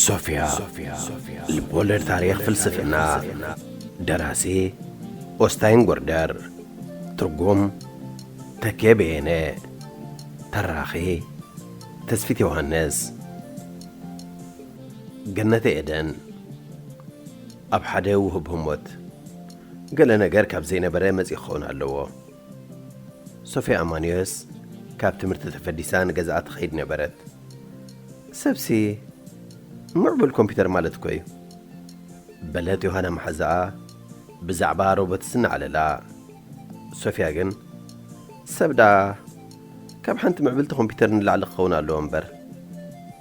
ሶፊያ። ልብወለድ ታሪኽ ፍልስፍና። ደራሲ ኦስታይን ጎርደር። ትርጉም ተኬ በየነ። ተራኺ ተስፊት ዮሃንስ። ገነተ ኤደን። ኣብ ሓደ ውህብ ህሞት፣ ገለ ነገር ካብ ዘይነበረ መጺኡ ክኸውን ኣለዎ። ሶፊያ ኣማንዮስ ካብ ትምህርቲ ተፈዲሳ ንገዛኣ ትኸይድ ነበረት። ሰብሲ፣ ምዕቡል ኮምፒውተር ማለት እኮ እዩ፣ በለት ዮሃና መሓዛኣ ብዛዕባ ሮቦትስ እናዕለላ። ሶፊያ ግን፣ ሰብ ደኣ ካብ ሓንቲ ምዕብልቲ ኮምፒውተር ንላዕሊ ክኸውን ኣለዎ እምበር፣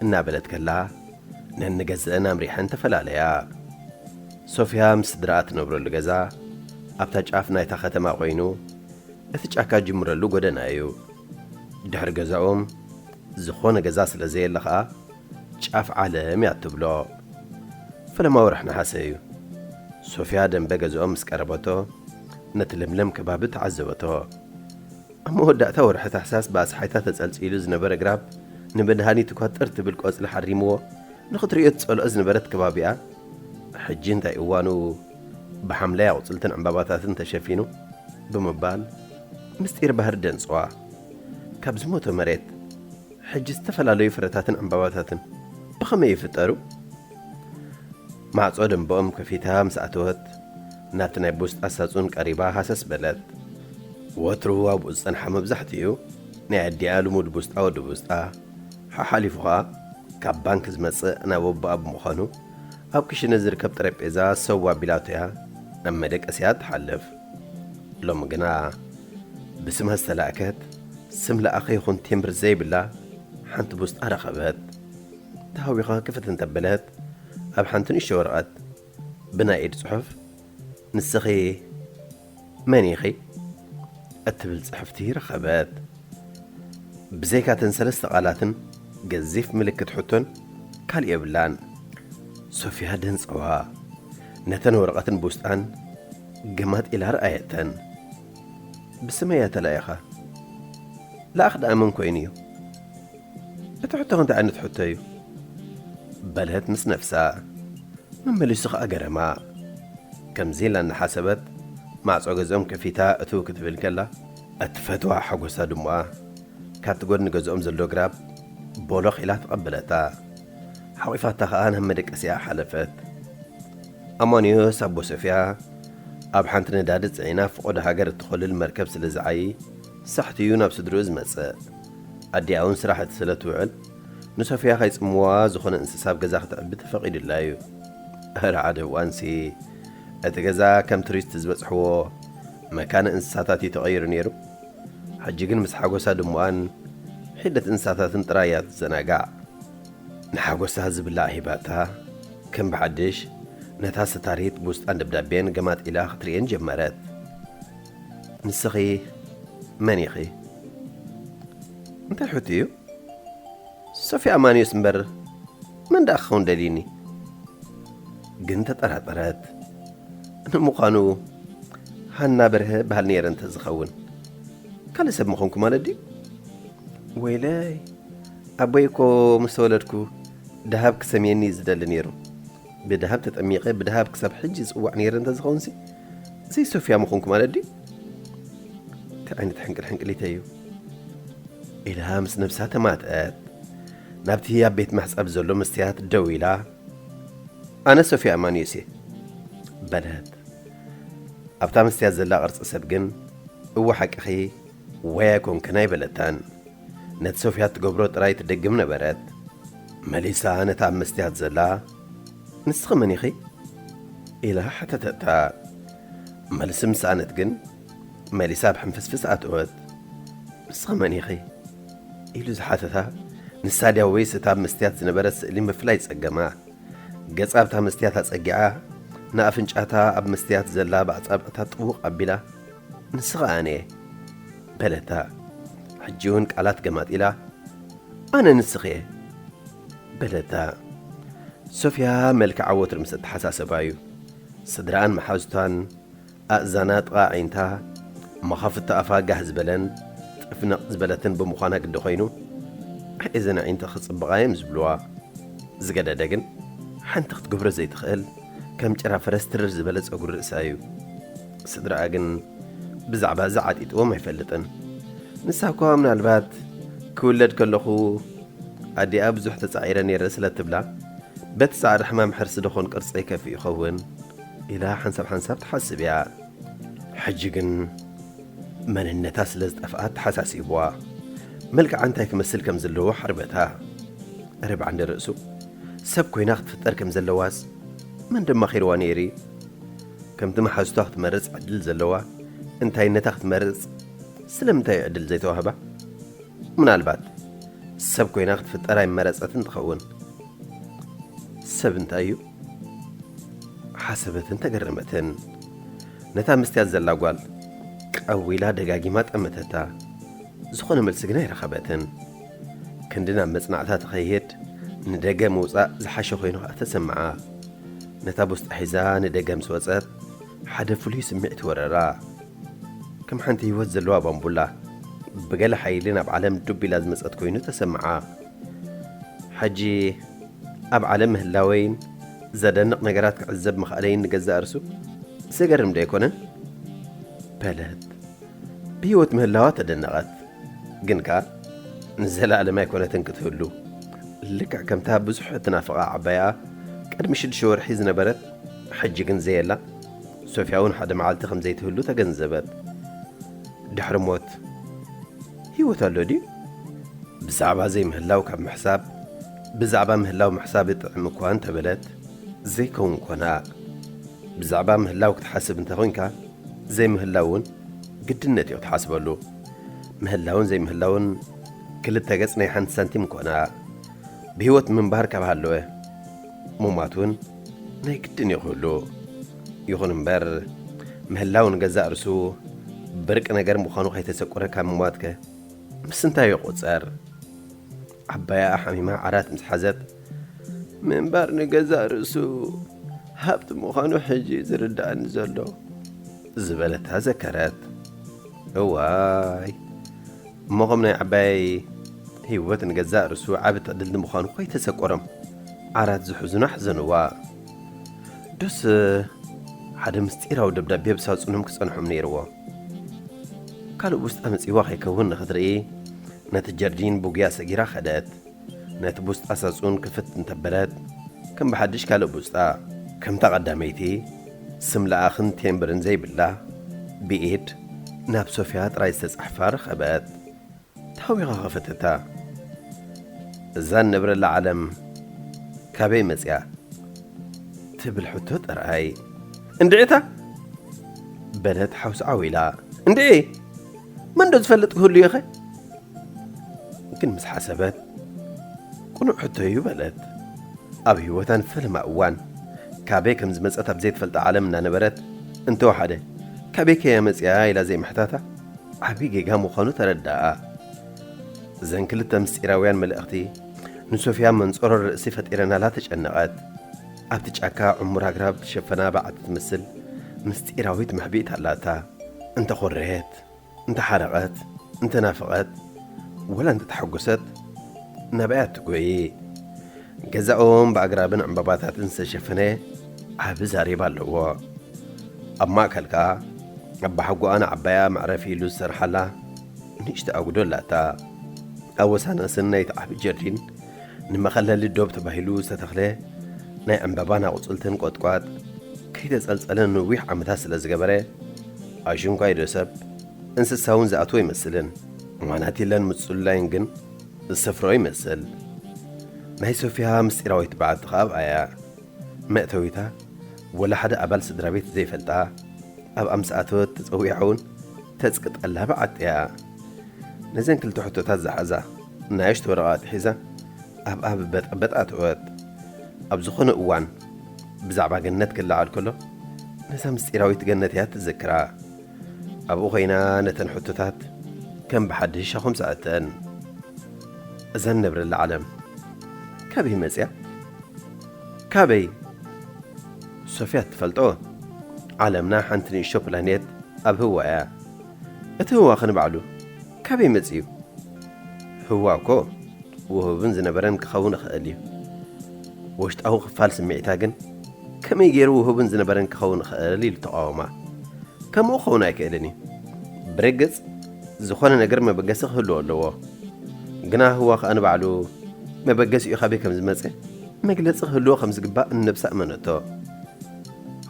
እናበለት ከላ፣ ነንገዝአን ኣምሪሐን ተፈላለያ። ሶፊያ ምስ ስድራኣ ትነብረሉ ገዛ ኣብታ ጫፍ ናይታ ከተማ ኮይኑ፣ እቲ ጫካ ዝጅምረሉ ጎደና እዩ። ድሕሪ ገዛኦም ዝኾነ ገዛ ስለ ዘየለ ኸኣ፣ ጫፍ ዓለም እያ ትብሎ። ፈለማ ወርሒ ነሓሰ እዩ። ሶፊያ ደንበ ገዛኦም ምስ ቀረበቶ፣ ነቲ ለምለም ከባቢ ተዓዘበቶ። ኣብ መወዳእታ ወርሒ ታሕሳስ ብኣስሓይታ ተጸልጺሉ ዝነበረ ግራብ፣ ንመድሃኒት እኳ ጥር ትብል ቆጽሊ ሓሪምዎ፣ ንኽትርእዮ ትጸልኦ ዝነበረት ከባቢኣ፣ ሕጂ እንታይ እዋኑ ብሓምላይ ኣቑጽልትን ዕምባባታትን ተሸፊኑ ብምባል፣ ምስጢር ባህሪ ደንጽዋ። ካብ ዝሞተ መሬት፣ ሕጂ ዝተፈላለዩ ፍረታትን ዕምባባታትን ብኸመይ ይፍጠሩ? ማዕጾ ደንበኦም ከፊታ ምስ ኣተወት፣ ናብቲ ናይ ብውስጣ ሳጹን ቀሪባ ሃሰስ በለት። ወትሩ ኣብኡ ዝጸንሓ መብዛሕትኡ ናይ ኣዲኣ ልሙድ ብውስጣ ወዲ ብውስጣ፣ ሓሓሊፉ ኸኣ ካብ ባንክ ዝመጽእ ናብ ኣቦኣ ብምዃኑ፣ ኣብ ክሽነ ዝርከብ ጠረጴዛ ሰው ኣቢላቶ እያ ናብ መደቀስያ ትሓልፍ። ሎሚ ግና ብስማ ዝተላእከት ስም ለኣኸ ይኹን ቴምብር ዘይብላ ሓንቲ ብውስጣ ረኸበት። ተሃዊኻ ክፍት እንተበለት፣ ኣብ ሓንቲ ንእሽቶ ወረቐት ብናይ ኢድ ጽሑፍ፣ "ንስኺ መን ኢኺ?" እትብል ጽሕፍቲ ረኸበት። ብዘይካተን ሰለስተ ቃላትን ገዚፍ ምልክት ሕቶን ካልእ የብላን። ሶፊያ ደንጸዋ። ነተን ወረቐትን ብውስጣን ገማጥ ኢላ ረኣየተን። "ብስመይ እያ ተላኢኻ። ለኣኽ ደኣ መን ኮይኑ እዩ? እቲ ሕቶኸ እንታይ ዓይነት ሕቶ እዩ?" በለት ምስ ነፍሳ። መመሊሱ ኸኣ ገረማ። ከምዚ ኢላ እናሓሰበት፣ ማዕጾ ገዝኦም ከፊታ እትው ክትብል ከላ፣ እትፈትዋ ሓጎሳ ድሙኣ ካብቲ ጎድኒ ገዝኦም ዘሎ ግራብ ቦሎኽ ኢላ ተቐበለታ። ሓቒፋታ ኸኣ ናብ መደቀሲኣ ሓለፈት። ኣማንዮስ ኣቦ ሶፊያ ኣብ ሓንቲ ነዳዲ ጽዒና ፍቖዶ ሃገር እትኸልል መርከብ ስለ ዝዓዪ፣ ሳሕቲ እዩ ናብ ስድርኡ ዝመጽእ። ኣዲኣ እውን ስራሕ ስለ ትውዕል፣ ንሶፊያ ከይጽምዋ ዝኾነ እንስሳ ኣብ ገዛ ክትዕቢ ተፈቒዱላ እዩ። እረ ሓደ እዋንሲ፣ እቲ ገዛ ከም ቱሪስት ዝበጽሕዎ መካነ እንስሳታት እዩ ተቐይሩ ነይሩ። ሕጂ ግን ምስ ሓጎሳ ድሙኣን ሒደት እንስሳታትን ጥራይ እያ ትዘናጋዕ። ንሓጎሳ ዝብላዕ ሂባታ፣ ከም ብሓድሽ ነታ ስታሪት ብውስጣን ደብዳቤን ገማጥ ኢላ ክትርእየን ጀመረት። "ንስኺ መን ኢኺ?" እንታይ ሕቶ እዩ? "ሶፊያ ኣማንዮስ እምበር መን ደኣ ክኸውን ደልዩኒ?" ግን ተጠራጠረት። "ንምዃኑ ሃና በርሀ በሃል ነይረ እንተዝኸውን፣ ካልእ ሰብ ምኾንኩ ማለት ድዩ?" "ወይለይ፣ ኣቦይ እኮ ምስ ተወለድኩ ደሃብ ክሰምየኒ እዩ ዝደሊ ነይሩ። ብደሃብ ተጠሚቐ ብደሃብ ክሳብ ሕጂ ዝጽዋዕ ነይረ እንተዝኸውንሲ፣ ዘይ ሶፊያ ምኾንኩ ማለት ድዩ?" እንታይ ዓይነት ሕንቅል ሕንቅሊተይ እዩ? ኢላ ምስ ነብሳ ተማትአት። ናብቲ ኣብ ቤት ማሕጸብ ዘሎ መስትያት ደው ኢላ፣ "ኣነ ሶፊያ ኣማንዮስ እየ" በለት። ኣብታ መስትያት ዘላ ቅርጺ ሰብ ግን፣ "እወ ሓቅኺ ወይ ኣይኮንክን" ኣይበለታን። ነቲ ሶፊያ ትገብሮ ጥራይ ትደግም ነበረት። መሊሳ ነታ ኣብ መስትያት ዘላ፣ "ንስኺ መን ኢኺ?" ኢላ ሓተተታ። መልሲ ምስ ሰኣነት ግን፣ መሊሳ ኣብ ሕንፍስፍስ ኣተወት። "ንስኺ መን ኢኺ?" ኢሉ ዝሓተታ፣ ንሳ ድያ ወይስ እታ ኣብ መስትያት ዝነበረት ስእሊ ምፍላይ ጸገማ። ገጻ ኣብታ መስትያት ኣጸጊዓ፣ ንኣፍንጫታ ኣብ መስትያት ዘላ ብኣጻብዕታ ጥውቕ ኣቢላ፣ "ንስኺ ኣነ?" በለታ። ሕጂ እውን ቃላት ገማጢላ፣ "ኣነ ንስኺ እየ?" በለታ። ሶፊያ መልክዓ ወትሩ ምስ ኣተሓሳሰባ እዩ። ስድራኣን መሓዙታን ኣእዛና ጥቓ ኣዒንታ፣ መኻፍቲ ኣፋ ጋህ ዝበለን ጥፍንቕ ዝበለትን ብምዃና ግዲ ኮይኑ፣ "ኣይ፣ እዘን ኣዒንቲ ክጽብቓ እዮም ዝብልዋ" ዝገደደ ግን፣ ሓንቲ ክትገብሮ ዘይትኽእል ከም ጭራ ፈረስ ትርር ዝበለ ጸጉሪ ርእሳ እዩ። ስድራኣ ግን ብዛዕባ እዚ ዓጢጥዎም ኣይፈልጥን። ንሳ እኳ ምናልባት ክውለድ ከለኹ ኣዲኣ ብዙሕ ተጻዒረ ነይረ ስለ ትብላ፣ በቲ ጻዕሪ ሕማም ሕርሲ ደኾን ቅርጸይ ከፊእ ይኸውን ኢላ ሓንሳብ ሓንሳብ ትሓስብ እያ። ሕጂ ግን መንነታ ስለ ዝጠፍኣ ተሓሳሲብዋ፣ መልክዓ እንታይ ክመስል ከም ዘለዎ ሓርበታ። ርብዓ እንደ ርእሱ ሰብ ኮይና ክትፍጠር ከም ዘለዋስ መን ደማኺርዋ ነይሩ? ከምቲ መሓዙታ ክትመርጽ ዕድል ዘለዋ፣ እንታይነታ ክትመርጽ ስለምንታይ እዩ ዕድል ዘይተዋህባ? ምናልባት ሰብ ኮይና ክትፍጠር ኣይመረጸትን ትኸውን። ሰብ እንታይ እዩ? ሓሰበትን ተገረመትን። ነታ መስትያት ዘላ ጓል ቀዊላ ደጋጊማ ጠመተታ። ዝኾነ መልሲ ግን ኣይረኸበትን። ክንዲ ናብ መጽናዕታ ትኸይድ፣ ንደገ ምውጻእ ዝሓሸ ኮይኑ ከኣ ተሰምዓ። ነታ ቡስጣ ሒዛ ንደገ ምስ ወጸት፣ ሓደ ፍሉይ ስምዒት ወረራ። ከም ሓንቲ ህይወት ዘለዋ ባምቡላ፣ ብገለ ሓይሊ ናብ ዓለም ዱብ ኢላ ዝመጸት ኮይኑ ተሰምዓ። ሕጂ ኣብ ዓለም ምህላወይን ዘደንቕ ነገራት ክዕዘብ ምኽኣለይን ንገዛእ ርእሱ ዘገርም ዶ ኣይኮነን? በለት። ብህይወት ምህላዋ ተደነቐት። ግን ከኣ ንዘለኣለም ኣይኮነትን ክትህሉ። ልክዕ ከምታ ብዙሕ እትናፍቓ ዓባያ ቅድሚ ሽዱሽተ ወርሒ ዝነበረት፣ ሕጂ ግን ዘየላ፣ ሶፍያ እውን ሓደ መዓልቲ ከም ዘይትህሉ ተገንዘበት። ድሕሪ ሞት ህይወት ኣሎ ድዩ? ብዛዕባ ዘይምህላው ካብ ምሕሳብ፣ ብዛዕባ ምህላው ምሕሳብ ይጥዕም እኳ እንተበለት፣ ዘይከውን ኮና። ብዛዕባ ምህላው ክትሓስብ እንተኾይንካ፣ ዘይምህላው እውን ግድነት እዩ ክትሓስበሉ። ምህላውን ዘይምህላውን ክልተ ገጽ ናይ ሓንቲ ሳንቲም ኮና። ብህይወት ምንባር ካብ ሃለወ፣ ምሟት እውን ናይ ግድን እዩ ክህሉ። ይኹን እምበር፣ ምህላው ንገዛእ ርእሱ ብርቂ ነገር ምዃኑ ከይተሰቁረ ካብ ምሟትከ ምስ እንታይ ይቑጸር? ዓባያ ሓሚማ ዓራት ምስ ሓዘት፣ ምንባር ንገዛእ ርእሱ ሃብቲ ምዃኑ ሕጂ ዝርዳእኒ ዘሎ ዝበለታ ዘከረት። እዋይ፣ እሞ ከም ናይ ዓባይ ህይወት ንገዛእ ርእሱ ዓቢ ትዕድልቲ ምዃኑ ከይተሰቆሮም ዓራት ዝሕዙና ኣሕዘንዋ። ዶስ ሓደ ምስጢራዊ ደብዳቤ ብሳጹኖም ክጸንሖም ነይርዎ። ካልእ ውስጣ መጺዋ ከይከውን ንኽትርኢ ነቲ ጀርዲን ብጉያ ሰጊራ ኸደት። ነቲ ቡስጣ ሳጹን ክፍት እንተበለት፣ ከም ብሓድሽ ካልእ ቡስጣ፣ ከምታ ቀዳመይቲ፣ ስም ለኣኽን ቴምብርን ዘይብላ፣ ብኢድ ናብ ሶፍያ ጥራይ ዝተጻሕፋ ረኸበት። ታዊኻ ኸፈተታ። እዛ እንነብረላ ዓለም ካበይ መጽያ? ትብል ሕቶ ጥራይ። እንድዒታ! በለት ሓውስዓው ኢላ። እንድዒ! መን ዶ ዝፈልጥ ክህሉ እዩኸ? ግን ምስ ሓሰበት፣ ቅኑዕ ሕቶ እዩ በለት። ኣብ ህይወታ ንፈለማ እዋን ካበይ ከም ዝመጸት ኣብ ዘይትፈልጣ ዓለም እናነበረት፣ እንተወሓደ ካበይ ከያ መጽያ ኢላ ዘይምሕታታ ዓቢ ጌጋ ምዃኑ ተረዳኣ። እዘን ክልተ ምስጢራውያን መልእኽቲ ንሶፍያ መንጸሮ ርእሲ ፈጢረናላ ተጨነቐት። ኣብቲ ጫካ ዕሙር ኣግራብ ትሸፈና በዓቲ ትመስል ምስጢራዊት መሕቢእቲ ኣላታ። እንተኾረየት፣ እንተሓረቐት፣ እንተናፈቐት፣ ወላ እንተተሓጎሰት፣ ናበይ ትጎዪ? ገዛኦም ብኣግራብን ዕምባባታትን ዝተሸፈነ ዓቢ ዛሬባ ኣለዎ። ኣብ ማእከል ከኣ ኣባሓጎኣ ንዓባያ መዕረፊ ኢሉ ዝሰርሓላ ንእሽቶ ኣጉዶ ኣላታ። ኣብ ወሳናስን ናይቲ ዓቢ ጀርዲን ንመኸለሊ ዶብ ተባሂሉ ዝተተኽለ ናይ ዕምባባን ኣቑጽልትን ቆጥቋጥ ከይተጸልጸለ ነዊሕ ዓመታት ስለ ዝገበረ፣ ኣሽንኳይ ዶ ሰብ፣ እንስሳ እውን ዝኣትዎ ኣይመስልን። ማናቲለን ምጽሉላይን ግን ዝሰፍሮ ይመስል። ናይ ሶፍያ ምስጢራዊት በዓቲ ከኣ ኣብኣ እያ። መእተዊታ ወላ ሓደ ኣባል ስድራ ቤት ዘይፈልጣ፣ ኣብ ኣምስኣተወት ተጸዊዓ እውን ተጽቅጠላ በዓቲ እያ። ነዘን ክልተ ሕቶታት ዝሓዛ ናይሽቶ ወረቓቕቲ ሒዛ ኣብኣ ብበጠበጥ ኣተወት። ኣብ ዝኾነ እዋን ብዛዕባ ገነት ክለዓል ከሎ፣ ነዛ ምስጢራዊት ገነት እያ ትዝክራ። ኣብኡ ኮይና ነተን ሕቶታት ከም ብሓድሽ ኣኾምሰዐተን። እዛ ንነብረላ ዓለም ካበይ መጽያ? ካበይ? ሶፍያ ትፈልጦ? ዓለምና ሓንቲ ንእሽቶ ፕላኔት ኣብ ህዋ እያ። እቲ ህዋ ኸ ንባዕሉ ካበይ መጺኡ? ህዋ እኮ ውሁብን ዝነበረን ክኸውን ይኽእል እዩ። ውሽጣዊ ክፋል ስምዒታ ግን ከመይ ገይሩ ውሁብን ዝነበረን ክኸውን ይኽእል ኢሉ ተቓወማ። ከምኡ ክኸውን ኣይክእልን እዩ። ብርግጽ፣ ዝኾነ ነገር መበገሲ ክህልዎ ኣለዎ። ግና ህዋ ከኣ ንባዕሉ መበገሲኡ ካበይ ከም ዝመጸ መግለጺ ክህልዎ ከም ዝግባእ ንነብሳ ኣመነቶ።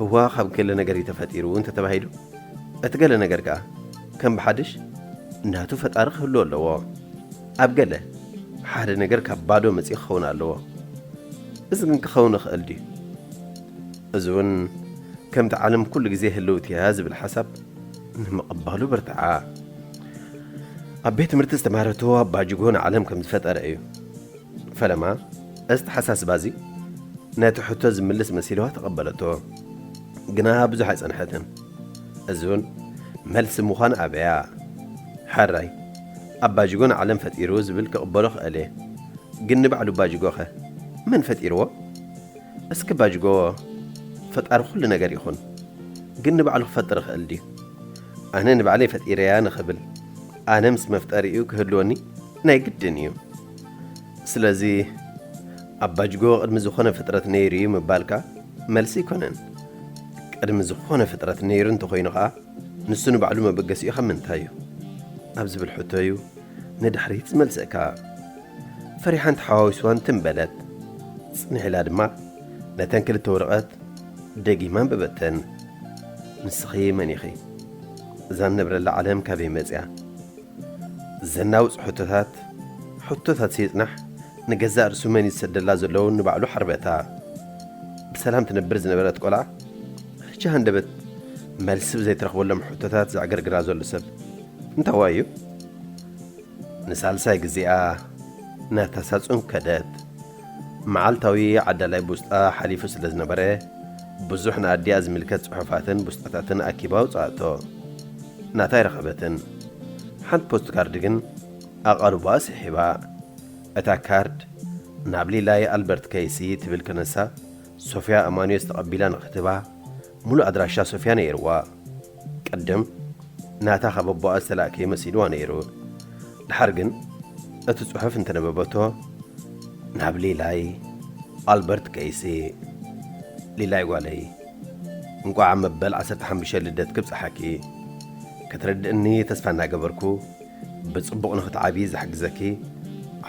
ህዋ ካብ ገለ ነገር እዩ ተፈጢሩ እንተተባሂሉ፣ እቲ ገለ ነገር ከኣ ከም ብሓድሽ ናቱ ፈጣሪ ክህልዎ ኣለዎ። ኣብ ገለ ሓደ ነገር ካብ ባዶ መጺኡ ክኸውን ኣለዎ። እዚ ግን ክኸውን ይኽእል ድዩ? እዚ እውን ከምቲ ዓለም ኩሉ ግዜ ህልውቲ እያ ዝብል ሓሳብ ንምቕባሉ በርትዓ። ኣብ ቤት ትምህርቲ ዝተማህረቶ ኣባጅጎ ንዓለም ከም ዝፈጠረ እዩ። ፈለማ፣ እዚ ተሓሳስባ እዚ ነቲ ሕቶ ዝምልስ መሲልዋ ተቐበለቶ። ግና ብዙሕ ኣይጸንሐትን። እዚ እውን መልሲ ምዃን ኣበያ። ሕራይ፣ ኣባጅጎ ንዓለም ፈጢሩ ዝብል ክቕበሎ ክእል እየ። ግን ንባዕሉ ኣባጅጎኸ መን ፈጢርዎ? እስኪ ኣባጅጎ ፈጣሪ ኩሉ ነገር ይኹን፣ ግን ንባዕሉ ክፈጥር ይኽእል ድዩ? ኣነ ንባዕለይ ፈጢረያ ንኽብል፣ ኣነ ምስ መፍጠሪኡ ክህልወኒ ናይ ግድን እዩ። ስለዚ ኣባጅጎ ቅድሚ ዝኾነ ፍጥረት ነይሩ እዩ ምባልካ መልሲ ኣይኮነን። ቅድሚ ዝኾነ ፍጥረት ነይሩ እንተኾይኑ ኸኣ፣ ንሱ ንባዕሉ መበገሲኡ ካብ ምንታይ እዩ? ኣብ ዝብል ሕቶ እዩ ንድሕሪት ዝመልሰካ። ፈሪሓን ተሓዋዊስዋን ትም በለት። ጽንሕ ኢላ ድማ ነተን ክልተ ወረቐት ደጊማ ኣንበበተን። ንስኺ መን ኢኺ? እዛ ንነብረላ ዓለም ካበይ መጽያ? ዘናውጽ ሕቶታት፣ ሕቶታት ዘይጽናሕ፣ ንገዛእ ርእሱ መን እዩ ዝሰደላ ዘለውን ንባዕሉ ሓርበታ። ብሰላም ትነብር ዝነበረት ቆልዓ፣ ሕጂ ሃንደበት መልሲ ብዘይትረኽበሎም ሕቶታት ዘዕገርግራ ዘሎ ሰብ እንታዋ እዩ? ንሳልሳይ ግዜኣ ናታ ሳጹን ከደት። መዓልታዊ ዓዳላይ ቡስጣ ሓሊፉ ስለ ዝነበረ፣ ብዙሕ ንኣዲኣ ዝምልከት ጽሑፋትን ቡስጣታትን ኣኪባ ኣውጽኣቶ። ናታ ኣይረኸበትን። ሓንቲ ፖስት ካርድ ግን ኣቓልቦኣ ስሒባ። እታ ካርድ ናብ ሊላይ ኣልበርት ከይሲ ትብል ከነሳ፣ ሶፍያ ኣማኑኤል ተቐቢላ ንኽትህባ፣ ሙሉእ ኣድራሻ ሶፍያ ነይርዋ። ቅድም ናታ ካብ ኣቦኣ ዝተላእከየ መሲልዋ ነይሩ። ድሓር ግን እቲ ጽሑፍ እንተነበበቶ፣ ናብ ሊላይ ኣልበርት ከይሲ። ሊላይ ጓለይ፣ እንቋዕ መበል ዓሰርተ ሓሙሽተ ልደት ክብጽሓኪ። ክትርድእኒ ተስፋ እናገበርኩ፣ ብጽቡቕ ንኽትዓብዪ ዝሕግዘኪ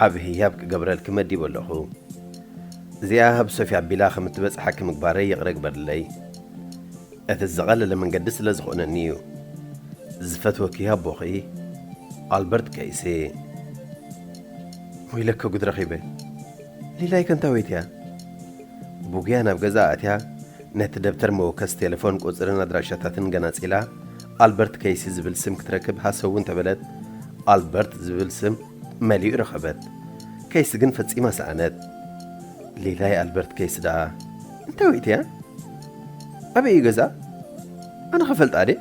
ዓቢ ህያብ ክገብረልኪ መዲበ ኣለኹ። እዚኣ ኣብ ሶፍያ ኣቢላ ከም እትበጽሓኪ ምግባረይ ይቕረ ግበርለይ። እቲ ዝቐለለ መንገዲ ስለ ዝኾነኒ እዩ። ዝፈትወኪ ኣቦኺ ኣልበርት ከይሲ። ወይለከ ጉድ ረኺበ። ሊላይ ከ እንታይ ወይትያ? ብጉያ ናብ ገዛ ኣትያ፣ ነቲ ደብተር መወከሲ ቴሌፎን ቁጽርን ኣድራሻታትን ገናጺላ፣ ኣልበርት ከይሲ ዝብል ስም ክትረክብ ሃሰው እንተበለት፣ ኣልበርት ዝብል ስም መሊኡ ረኸበት። ከይሲ ግን ፈጺማ ሰኣነት። ሊላይ ኣልበርት ከይሲ ደኣ እንታይ ወይትያ? ኣበይ እዩ ገዛ? ኣነ ኸፈልጣ ድየ?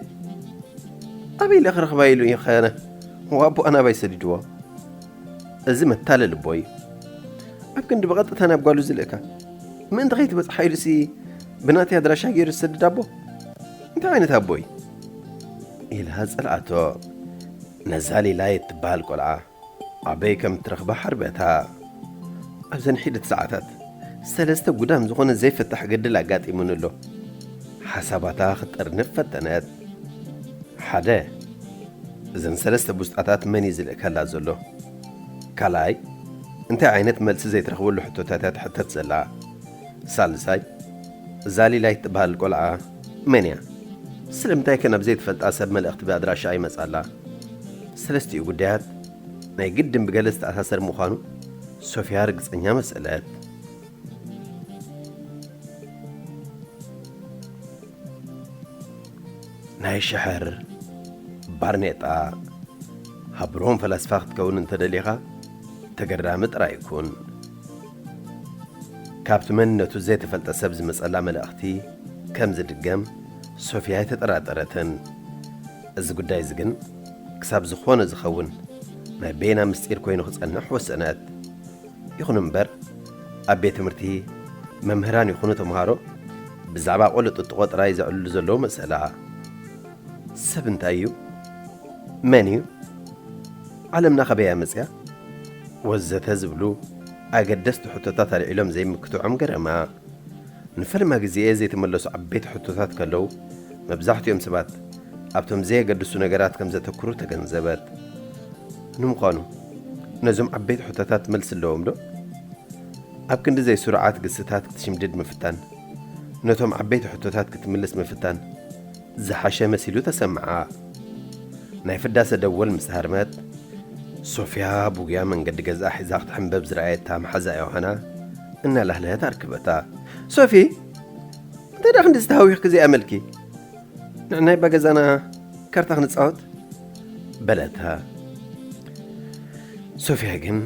ኣበይ ኢለ ክረኽባ ኢሉ እዩ ኸነ? ዋቦኣ ናባይ ሰዲድዎ። እዚ መታለሊ ኣቦ እዩ። ኣብ ክንዲ ብቐጥታ ናብ ጓሉ ዝልእካ። ምእንቲ ከይትበጽሓ ኢሉሲ ብናተይ ኣድራሻ ገይሩ ዝሰድድ ኣቦ? እንታይ ዓይነት ኣቦ እዩ? ኢላ ጸልኣቶ። ነዛ ሊላይ እትበሃል ቆልዓ ኣበይ ከም እትረኽባ ሓርበታ። ኣብዘን ሒደት ሰዓታት ሰለስተ ጉዳም ዝኾነ ዘይፍታሕ ገድል ኣጋጢሙኒ ኣሎ። ሓሳባታ ክትጥርንፍ ፈተነት። ሓደ፣ እዘን ሰለስተ ቡስጣታት መን እዩ ዝልእከላ ዘሎ? ካልኣይ፣ እንታይ ዓይነት መልሲ ዘይትረኽበሉ ሕቶታት እያ ትሕተት ዘላ? ሳልሳይ፣ እዛ ሊላይ እትበሃል ቆልዓ መን እያ? ስለምንታይ ከ ናብ ዘይትፈልጣ ሰብ መልእኽቲ ብኣድራሻኣ ይመጻላ? ሰለስቲኡ ጉዳያት ናይ ግድን ብገለ ዝተኣሳሰር ምዃኑ ሶፍያ ርግጸኛ መሰለት። ናይ ሽሕር ባርኔጣ። ሃብሮም ፈላስፋ ክትከውን እንተደሊኻ፣ ተገራሚ ጥራይ ኩን። ካብቲ መንነቱ ዘይተፈልጠ ሰብ ዝመጸላ መልእኽቲ ከም ዝድገም ሶፍያ ኣይተጠራጠረትን። እዚ ጉዳይ እዚ ግን ክሳብ ዝኾነ ዝኸውን ናይ በይና ምስጢር ኮይኑ ክጸንሕ ወሰነት። ይኹን እምበር፣ ኣብ ቤት ትምህርቲ መምህራን ይኹኑ ተምሃሮ ብዛዕባ ቆሎ ጥጥቖ ጥራይ ዘዕልሉ ዘለዉ መሰላ። ሰብ እንታይ እዩ? መን እዩ? ዓለምና ካበይ እያ መጽያ? ወዘተ ዝብሉ ኣገደስቲ ሕቶታት ኣልዒሎም ዘይምክትዖም ገረማ። ንፈለማ ግዜ ዘይተመለሱ ዓበይቲ ሕቶታት ከለዉ፣ መብዛሕትኦም ሰባት ኣብቶም ዘየገድሱ ነገራት ከም ዘተኩሩ ተገንዘበት። ንምዃኑ፣ ነዞም ዓበይቲ ሕቶታት መልሲ ኣለዎም ዶ? ኣብ ክንዲ ዘይስሩዓት ግስታት ክትሽምድድ ምፍታን፣ ነቶም ዓበይቲ ሕቶታት ክትምልስ ምፍታን ዝሓሸ መሲሉ ተሰምዓ። ናይ ፍዳሰ ደወል ምስ ሃርመት፣ ሶፍያ ብጉያ መንገዲ ገዛ ሒዛ ክትሕንበብ ዝረኣየታ መሓዛ ዮሃና እናላህለሀት ኣርክበታ። "ሶፊ፣ እንታይ ደኣ ክንዲ ዝተሃዊኽኪ ዘይኣመልኪ? ንዕናይ በገዛና ካርታ ክንጻወት?" በለታ። ሶፍያ ግን፣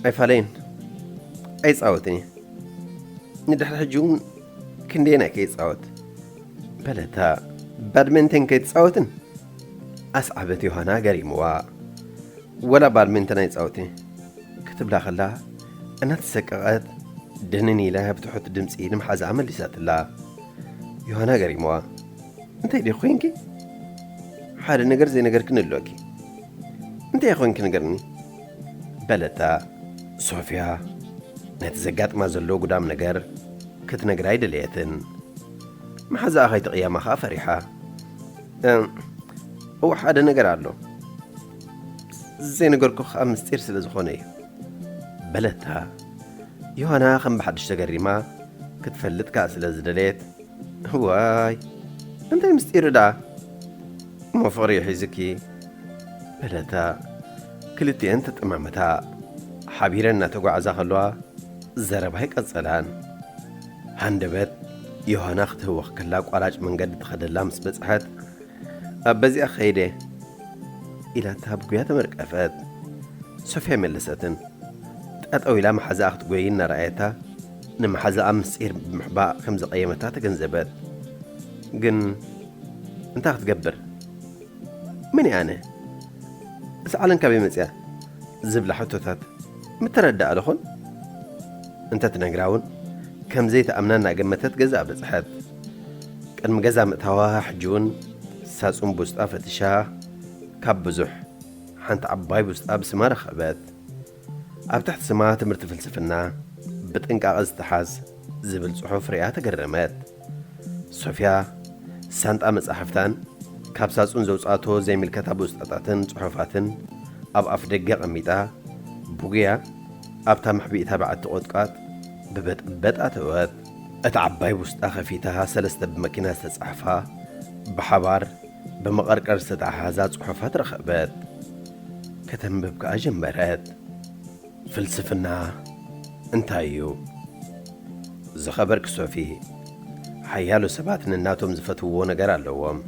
"ኣይፋለይን፣ ኣይጻወትን እየ። ንድሕሪ ሕጂ እውን ክንደየናይ ከይጻወት?" በለታ። "ባድሜንተን ከይትጻወትን?" ኣስዓበት ዮሃና ገሪምዋ። "ወላ ባድሜንተን ኣይጻወትን እየ" ክትብላ ከላ፣ እናተሰቀቐት ድንን ኢላ ብትሑት ድምጺ ንመሓዛኣ መሊሳትላ። ዮሃና ገሪምዋ። "እንታይ ዲኺ ኮይንኪ? ሓደ ነገር ዘይነገርክኒ ኣሎ እኪ። እንታይ ኮይንኪ ንገርኒ?" በለታ። ሶፍያ ነቲ ዘጋጥማ ዘሎ ጉዳም ነገር ክትነግራ ኣይደለየትን። መሓዛኣ ከይትቕየማ ከኣ ፈሪሓ። "እም፣ እወ፣ ሓደ ነገር ኣሎ። ዘይነገርኩ ከኣ ምስጢር ስለ ዝኾነ እዩ" በለታ። ዮሃና ከም ብሓድሽ ተገሪማ ክትፈልጥ ከኣ ስለ ዝደለየት፣ "እዋይ፣ እንታይ ምስጢሩ ደኣ? እሞ ፍቕሪ እዩ ሒዙኪ?" በለታ። ክልቲኤን ተጠማመታ። ሓቢረን እናተጓዕዛ ከለዋ ዘረባ ኣይቀጸላን። ሃንደበት ዮሃና ክትህወኽ ከላ ኣቋራጭ መንገዲ ትኸደላ ምስ በጽሐት፣ "ኣብ በዚኣ ክኸይድ እየ" ኢላታ ብጉያ ተመርቀፈት። ሶፍያ መለሰትን። ጠጠው ኢላ መሓዛኣ ክትጎይ እናረኣየታ፣ ንመሓዛኣ ምስጢር ብምሕባእ ከም ዘቐየመታ ተገንዘበት። ግን እንታይ ክትገብር? "መን እየ ኣነ? እዛ ዓለም ካበይ መጽያ?" ዝብላ ሕቶታት ምተረድኣ ዶ ኾን? እንተትነግራ እውን ከም ዘይትኣምና እናገመተት ገዛኣ በጽሐት። ቅድሚ ገዛ ምእታዋ ሕጂ እውን ሳጹን ብውስጣ ፈቲሻ፣ ካብ ብዙሕ ሓንቲ ዓባይ ብውስጣ ብስማ ረኸበት። ኣብ ትሕቲ ስማ ትምህርቲ ፍልስፍና ብጥንቃቐ ዝተሓዝ ዝብል ጽሑፍ ሪኣ ተገረመት። ሶፍያ ሳንጣ መጻሕፍታን ካብ ሳጹን ዘውጽኣቶ ዘይምልከታ ብውስጣታትን ጽሑፋትን ኣብ ኣፍ ደገ ኣቐሚጣ፣ ብጉያ ኣብታ መሕቢእታ በዓቲ ቖጥቋጥ ብበጥበጥ ኣተወት። እታ ዓባይ ብውስጣ ከፊታ ሰለስተ ብመኪና ዝተጻሕፋ፣ ብሓባር ብመቐርቀር ዝተተሓሓዛ ጽሑፋት ረኸበት። ከተንብብ ከኣ ጀመረት። ፍልስፍና እንታይ እዩ? ዝኸበርኪ ሶፊ፣ ሓያሎ ሰባት ነናቶም ዝፈትውዎ ነገር ኣለዎም።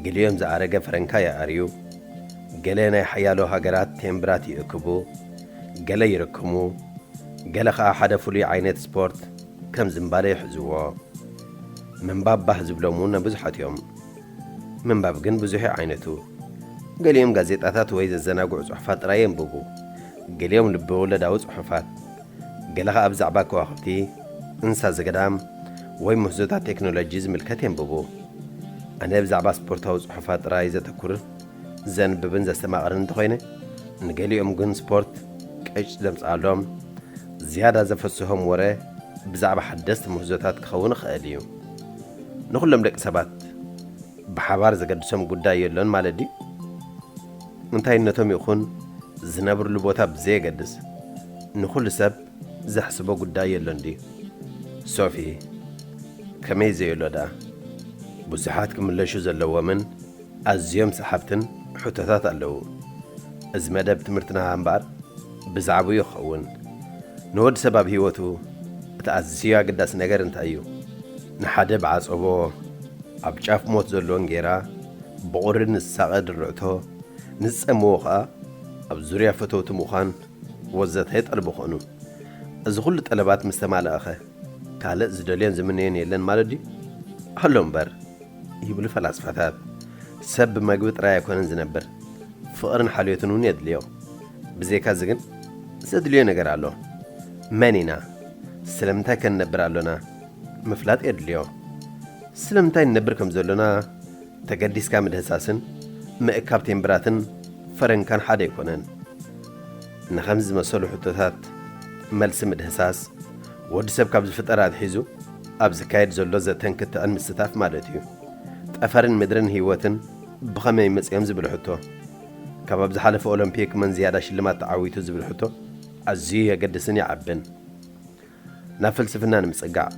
ገሊኦም ዝኣረገ ፈረንካ ይኣርዩ፣ ገለ ናይ ሓያሎ ሃገራት ቴምብራት ይእክቡ፣ ገለ ይርክሙ፣ ገለ ኸኣ ሓደ ፍሉይ ዓይነት ስፖርት ከም ዝንባለ ይሕዝዎ። ምንባብ ባህ ዝብሎም እውን ብዙሓት እዮም። ምንባብ ግን ብዙሕ እዩ ዓይነቱ። ገሊኦም ጋዜጣታት ወይ ዘዘናግዑ ጽሑፋት ጥራይ የንብቡ። ገሊኦም ልቢ ወለዳዊ ጽሑፋት። ገለ ኸኣ ብዛዕባ ከዋኽብቲ፣ እንስሳ ዘገዳም ወይ ምህዞታት ቴክኖሎጂ ዝምልከት የንብቡ። ኣነ ብዛዕባ ስፖርታዊ ጽሑፋት ጥራይ ዘተኩር ዘንብብን ዘስተማቕርን እንተኾይነ፣ ንገሊኦም ግን ስፖርት ቅጭ ዘምጽኣሎም፣ ዝያዳ ዘፈስሆም ወረ ብዛዕባ ሓደስቲ ምህዞታት ክኸውን ይኽእል እዩ። ንኹሎም ደቂ ሰባት ብሓባር ዘገድሶም ጉዳይ የሎን ማለት ድዩ? እንታይነቶም ይኹን ዝነብርሉ ቦታ ብዘየገድስ፣ ንኹሉ ሰብ ዘሕስቦ ጉዳይ የሎን ድዩ? ሶፊ፣ ከመይ ዘየሎ ደኣ? ብዙሓት ክምለሹ ዘለዎምን ኣዝዮም ሰሓብትን ሕቶታት ኣለዉ። እዚ መደብ ትምህርትና እምበኣር ብዛዕባኡ ይኸውን። ንወዲ ሰብ ኣብ ህይወቱ እቲ ኣዝዩ ኣገዳሲ ነገር እንታይ እዩ? ንሓደ ብዓጸቦ ኣብ ጫፍ ሞት ዘሎ እንጌራ፣ ብቑሪ ንዝሳቐ ድርዕቶ፣ ንዝጸምዎ ኸኣ ኣብ ዙርያ ፈተውቲ ምዃን ወዘተ ይጠልቡ ኾኑ። እዚ ኹሉ ጠለባት ምስ ተማልኣኸ፣ ካልእ ዝደልዮን ዝምነዮን የለን ማለት ድዩ? ኣሎ እምበር፣ ይብሉ ፈላስፋታት። ሰብ ብመግቢ ጥራይ ኣይኮነን ዝነብር፣ ፍቕርን ሓልዮትን እውን የድልዮ። ብዘይካዚ ግን ዘድልዮ ነገር ኣሎ። መን ኢና? ስለምንታይ ከ ንነብር ኣሎና? ምፍላጥ የድልዮ። ስለምንታይ ንነብር ከም ዘሎና ተገዲስካ ምድህሳስን ምእካብ ቴምብራትን ፈረንካን ሓደ ኣይኮነን። ንኸምዚ ዝመሰሉ ሕቶታት መልሲ ምድህሳስ፣ ወዲ ሰብ ካብ ዝፍጠር ኣትሒዙ ኣብ ዝካየድ ዘሎ ዘተን ክትዕን ምስታፍ ማለት እዩ። ጠፈርን ምድርን ህይወትን ብኸመይ መጺኦም ዝብል ሕቶ፣ ካብ ኣብ ዝሓለፈ ኦሎምፒክ መን ዝያዳ ሽልማት ተዓዊቱ ዝብል ሕቶ ኣዝዩ የገድስን ይዓብን። ናብ ፍልስፍና ንምጽጋዕ፣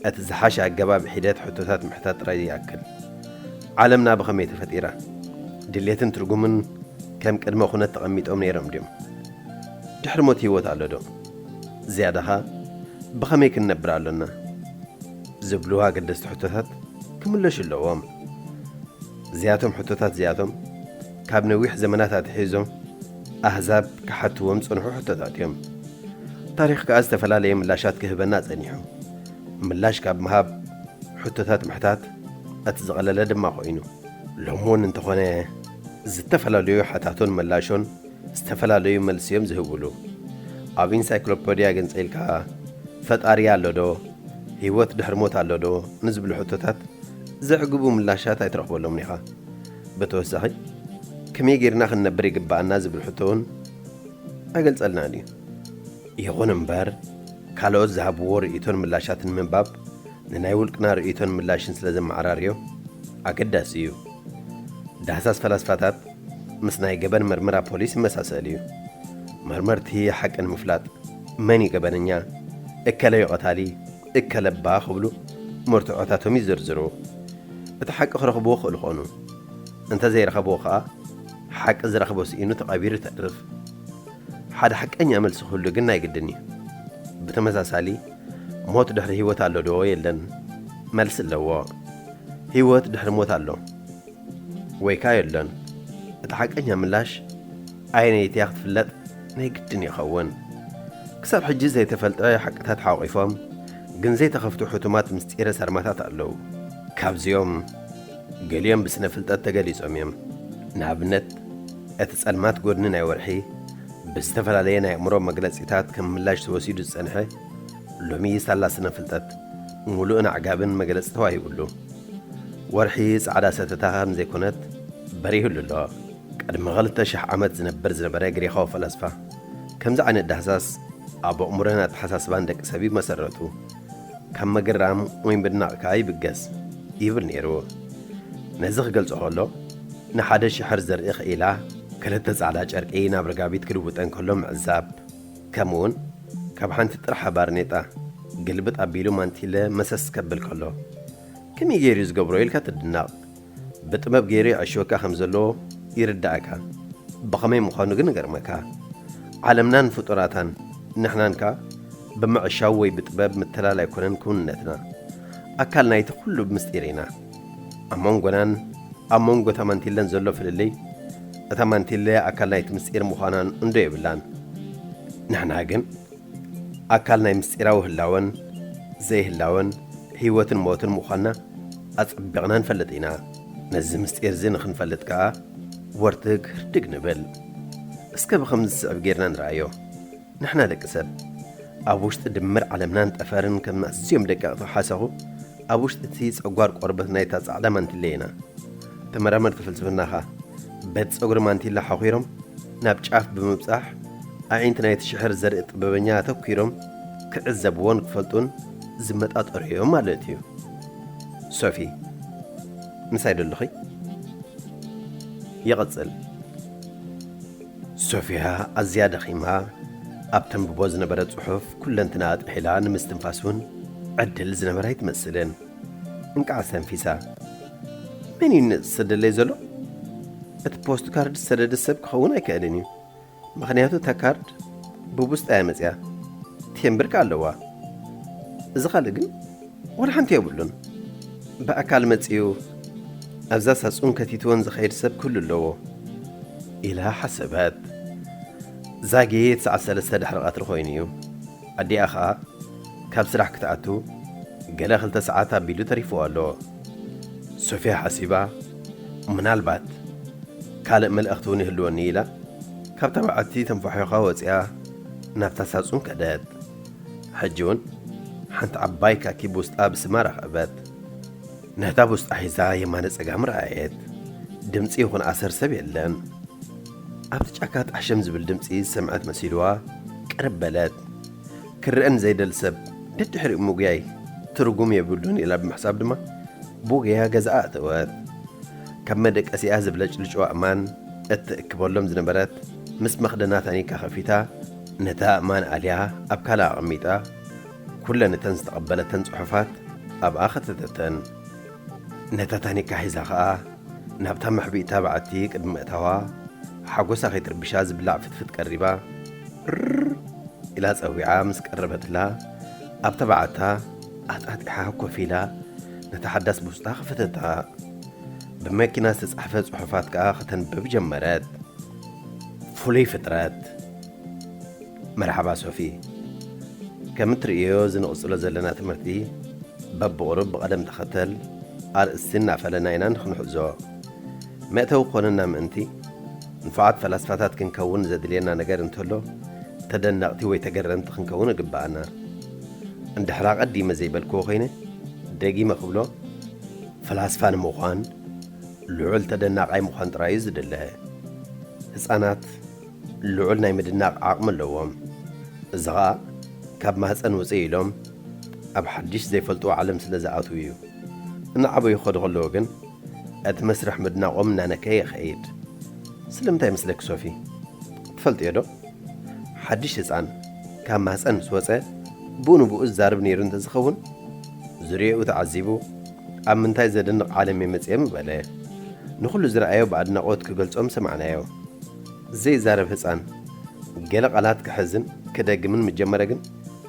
እቲ ዝሓሸ ኣገባብ ሒደት ሕቶታት ምሕታት ጥራይ ይኣክል። ዓለምና ብኸመይ ተፈጢራ? ድሌትን ትርጉምን ከም ቅድመ ኩነት ተቐሚጦም ነይሮም ድዮም? ድሕሪ ሞት ህይወት ኣሎ ዶ? ዝያዳኻ ብኸመይ ክንነብር ኣሎና? ዝብሉ ኣገደስቲ ሕቶታት ክምለሹ ኣለዎም። እዚኣቶም ሕቶታት እዚኣቶም ካብ ነዊሕ ዘመናት ኣትሒዞም ኣህዛብ ክሓትዎም ዝጸንሑ ሕቶታት እዮም። ታሪኽ ከኣ ዝተፈላለየ ምላሻት ክህበና ጸኒሑ። ምላሽ ካብ ምሃብ ሕቶታት ምሕታት እቲ ዝቐለለ ድማ ኮይኑ። ሎሚ እውን እንተኾነ ዝተፈላለዩ ሓታቶን መላሾን ዝተፈላለዩ መልሲ እዮም ዝህብሉ። ኣብ ኢንሳይክሎፔድያ ገንጸልካ ፈጣሪ ኣሎ ዶ? ህይወት ድሕሪ ሞት ኣሎ ዶ? ንዝብሉ ሕቶታት ዘዕግቡ ምላሻት ኣይትረኽበሎምን ኢኻ። ብተወሳኺ ከመይ ጌርና ክንነብር ይግብኣና ዝብል ሕቶ እውን ኣይገልጸልናን እዩ። ይኹን እምበር ካልኦት ዝሃብዎ ርእይቶን ምላሻትን ምንባብ ንናይ ውልቅና ርእይቶን ምላሽን ስለ ዘመዓራርዮ ኣገዳሲ እዩ። ዳህሳስ ፈላስፋታት ምስ ናይ ገበን መርመራ ፖሊስ ይመሳሰል እዩ። መርመርቲ ሓቂ ንምፍላጥ መን እዩ ገበነኛ፣ እከለ እዩ ቀታሊ፣ እከለ እባ ክብሉ መርትዖታቶም ይዝርዝሩ። እቲ ሓቂ ክረኽብዎ ክእሉ ኾኑ። እንተ ዘይረኸብዎ ኸኣ ሓቂ ዝረኽቦ ስኢኑ ተቐቢሩ ይተርፍ። ሓደ ሓቀኛ መልሲ ክህሉ ግን ናይ ግድን እዩ። ብተመሳሳሊ ሞት ድሕሪ ህይወት ኣሎ ዶ የለን? መልሲ ኣለዎ። ህይወት ድሕሪ ሞት ኣሎ ወይ ከኣ የሎን። እቲ ሓቀኛ ምላሽ ኣየነይቲ እያ ክትፍለጥ ናይ ግድን ይኸውን። ክሳብ ሕጂ ዘይተፈልጠ ሓቅታት ሓቂፎም ግን ዘይተኸፍቱ ሕቱማት ምስጢረ ሳርማታት ኣለዉ። ካብዚኦም ገሊኦም ብስነ ፍልጠት ተገሊጾም እዮም። ንኣብነት እቲ ጸልማት ጎድኒ ናይ ወርሒ ብዝተፈላለየ ናይ ኣእምሮ መግለጺታት ከም ምላሽ ተወሲዱ ዝጸንሐ ሎሚ ሳላ ስነ ፍልጠት ምሉእን ኣዕጋብን መግለጺ ተዋሂቡሉ። ወርሒ ጻዕዳ ሰተታ ከም ዘይኮነት በሪሁሉ ኣሎ። ቅድሚ ክልተ ሽሕ ዓመት ዝነብር ዝነበረ ግሪኻዊ ፈላስፋ ከምዚ ዓይነት ዳህሳስ ኣብ ኣእምሮን ኣተሓሳስባን ደቂ ሰብ እዩ መሰረቱ። ካብ ምግራም ወይ ምድናቕ ከኣ ይብገስ ይብል ነይሩ። ነዚ ክገልጾ ከሎ ንሓደ ሽሕር ዘርኢ ክኢላ ክልተ ጻዕዳ ጨርቂ ናብ ርጋቢት ክልውጠን ከሎ ምዕዛብ፣ ከምኡውን ካብ ሓንቲ ጥርሓ ባርኔጣ ግልብጥ ኣቢሉ ማንቲለ መሰስ ከብል ከሎ ከመይ ገይሩ ዝገብሮ ኢልካ ትድነቕ። ብጥበብ ገይሩ ይዕሽወካ ከም ዘለዎ ይርዳእካ። ብኸመይ ምዃኑ ግን እገርመካ። ዓለምናን ፍጡራታን ንሕናን ከኣ ብምዕሻው ወይ ብጥበብ ምትላል ኣይኮነን ክውንነትና። ኣካል ናይቲ ኩሉ ምስጢር ኢና። ኣብ መንጎናን ኣብ መንጎ እታ ማንቲለን ዘሎ ፍልልይ፣ እታ ማንቲለ ኣካል ናይቲ ምስጢር ምዃናን እንዶ የብላን። ንሕና ግን ኣካል ናይ ምስጢራዊ ህላወን ዘይህላወን ህይወትን ሞትን ምዃንና ኣጸቢቕና ንፈልጥ ኢና። ነዚ ምስጢር እዚ ንኽንፈልጥ ከኣ ወርትግ ህርድግ ንብል። እስከ ብኸምዚ ዝስዕብ ጌርና ንርኣዮ። ንሕና ደቂ ሰብ ኣብ ውሽጢ ድምር ዓለምናን ጠፈርን ከም ኣዝዮም ደቀቕቲ ሓሰኹ ኣብ ውሽጢ እቲ ጸጓር ቆርበት ናይታ ጻዕዳ ማንቲለ ኢና። ተመራመርቲ ፍልስፍና ኸኣ በቲ ጸጉሪ ማንቲላ ሓኺሮም ናብ ጫፍ ብምብጻሕ ኣዒንቲ ናይቲ ሽሕር ዘርኢ ጥበበኛ ኣተኲሮም ክዕዘብዎን ክፈልጡን ዝመጣጠሩ እዮም ማለት እዩ። ሶፊ፣ ምሳይ ዶ ኣለኺ? ይቕጽል። ሶፊያ ኣዝያ ደኺማ ኣብ ተንብቦ ዝነበረ ጽሑፍ ኩለንትናኣ ጥሒላ ንምስትንፋስ እውን ዕድል ዝነበራ ኣይትመስልን። እንቃዕ ኣስተንፊሳ። መን እዩ ዝሰደለይ ዘሎ? እቲ ፖስት ካርድ ዝሰደደ ሰብ ክኸውን ኣይክእልን እዩ። ምኽንያቱ እታ ካርድ ብቡስጣ እያ መጽያ። ቴምብር ከኣ ኣለዋ። እዚ ካልእ ግን ወላ ሓንቲ የብሉን። ብኣካል መጺኡ ኣብዛ ሳጹን ከቲትወን ዝኸይድ ሰብ ክህሉ ኣለዎ ኢላ ሓሰበት። ዛጊት ሰዓት ሰለስተ ድሕሪ ቀትሪ ኮይኑ እዩ። ኣዲኣ ኸኣ ካብ ስራሕ ክትኣቱ ገለ ክልተ ሰዓት ኣቢሉ ተሪፍዋ ኣሎ። ሶፊያ ሓሲባ፣ ምናልባት ካልእ መልእኽቲ እውን ይህልወኒ ኢላ ካብ ተባዕቲ ተንፋሒኻ ወጺኣ ናብታ ሳጹን ከደት። ሕጂ እውን ሓንቲ ዓባይ ካኪ ቡስጣ ብስማ ረኸበት። ነታ ቡስጣ ሒዛ የማነ ጸጋም ረኣየት። ድምጺ ይኹን ኣሰር ሰብ የለን። ኣብቲ ጫካ ጣሕሸም ዝብል ድምጺ ዝሰምዐት መሲልዋ ቅርብ በለት። ክረአን ዘይደል ሰብ ደድሕሪኡ ምጉያይ ትርጉም የብሉን ኢላ ብምሕሳብ ድማ፣ ብጉያ ገዛኣ ኣተወት። ካብ መደቀሲኣ ዝብለጭልጭ ኣእማን እትእክበሎም ዝነበረት፣ ምስ መኽደና ታኒካ ከፊታ፣ ነታ ኣእማን ኣልያ ኣብ ካልኣ ኣቐሚጣ፣ ኩለን እተን ዝተቐበለተን ጽሑፋት ኣብኣ ከተተተን። ነታ ታኒካ ሒዛ ኸኣ ናብታ መሕቢእታ በዓቲ ቅድሚ ምእታዋ፣ ሓጎሳ ከይትርብሻ ዝብላዕ ፍትፍት ቀሪባ፣ ርር ኢላ ጸዊዓ ምስ ቀረበትላ፣ ኣብ ተባዓታ ኣጣጢሓ ኮፍ ኢላ ነታ ሓዳስ ብውስጣ ከፈተታ። ብመኪና ዝተጻሕፈ ጽሑፋት ከኣ ከተንብብ ጀመረት። ፍሉይ ፍጥረት። መርሓባ ሶፊ። ከም እትርእዮ፣ እዚ ንቕጽሎ ዘለና ትምህርቲ በብቑሩብ ብቐደም ተኸተል ኣርእስቲ እናፈለና ኢና ንኽንሕዞ። መእተዊ ክኾነና ምእንቲ፣ ንፉዓት ፈላስፋታት ክንከውን ዘድልየና ነገር እንተሎ፣ ተደነቕቲ ወይ ተገረምቲ ክንከውን እግብኣና። እንድሕር ኣቐዲመ ዘይበልክዎ ኮይነ፣ ደጊመ ክብሎ፣ ፈላስፋ ንምዃን ልዑል ተደናቓይ ምዃን ጥራይ እዩ ዝድለ። ህጻናት ልዑል ናይ ምድናቕ ዓቕሚ ኣለዎም። እዚ ኸኣ ካብ ማህጸን ውጽእ ኢሎም ኣብ ሓድሽ ዘይፈልጥዎ ዓለም ስለ ዝኣትዉ እዩ። እናዓበዩ ክኸዱ ከለዉ ግን፣ እቲ መስርሕ ምድናቖም እናነከየ ይኸይድ። ስለምንታይ ይመስለኪ ሶፊ? ትፈልጥዮ ዶ? ሓድሽ ህጻን ካብ ማህጸን ምስ ወጸ፣ ብኡ ንብኡ ዝዛረብ ነይሩ እንተዝኸውን፣ ዙርያኡ ተዓዚቡ፣ ኣብ ምንታይ ዘደንቕ ዓለም እየ መጺኤ ምበለ። ንኹሉ ዝረኣዮ ብኣድናቖት ክገልጾ ምሰማዕናዮ። ዘይዛረብ ህጻን፣ ገለ ቃላት ክሕዝን ክደግምን ምስ ጀመረ ግን፣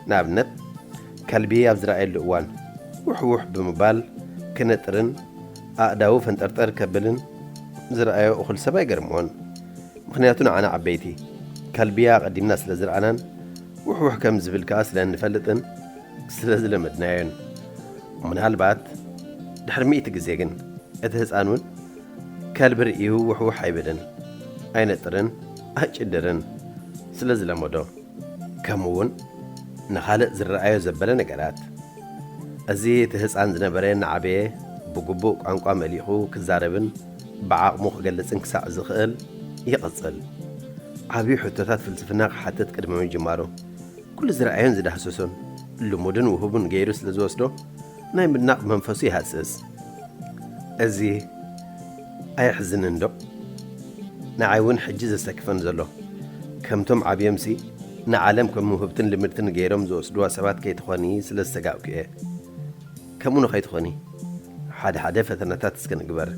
ንኣብነት፣ ከልቢ ኣብ ዝረኣየሉ እዋን፣ ውሕ ውሕ ብምባል ክነጥርን ኣእዳዉ ፈንጠርጠር ከብልን ዝረኣዮ እኹል ሰብ ኣይገርምዎን። ምኽንያቱ ንዓና ዓበይቲ፣ ከልቢ ኣቐዲምና ስለ ዝረኣናን፣ ውሕ ውሕ ከም ዝብል ከኣ ስለ እንፈልጥን ስለ ዝለመድናዮን። ምናልባት ድሕሪ ሚእቲ ግዜ ግን፣ እቲ ህጻን እውን ከልቢ ርእዩ ውሕ ውሕ ኣይብልን፣ ኣይነጥርን፣ ኣይጭድርን ስለ ዝለመዶ። ከምኡ እውን ንኻልእ ዝረኣዮ ዘበለ ነገራት። እዚ እቲ ህጻን ዝነበረ እናዓበየ ብግቡእ ቋንቋ መሊኹ ክዛረብን ብዓቕሙ ክገልጽን ክሳዕ ዝኽእል ይቕጽል። ዓብዩ ሕቶታት ፍልስፍና ክሓትት ቅድሚ ምጅማሩ፣ ኩሉ ዝረኣዮን ዝዳህሰሶን ልሙድን ውሁብን ገይሩ ስለ ዝወስዶ፣ ናይ ምድናቕ መንፈሱ ይሃስስ። እዚ ኣየሕዝንን ዶ? ንዓይ እውን ሕጂ ዘሰክፈን ዘሎ፣ ከምቶም ዓብዮምሲ ንዓለም ከም ውህብትን ልምድትን ገይሮም ዝወስድዋ ሰባት ከይትኾኒ ስለ ዝሰጋእኩ እየ። ከምኡ ንኸይትኾኒ፣ ሓደ ሓደ ፈተነታት እስከ ንግበር።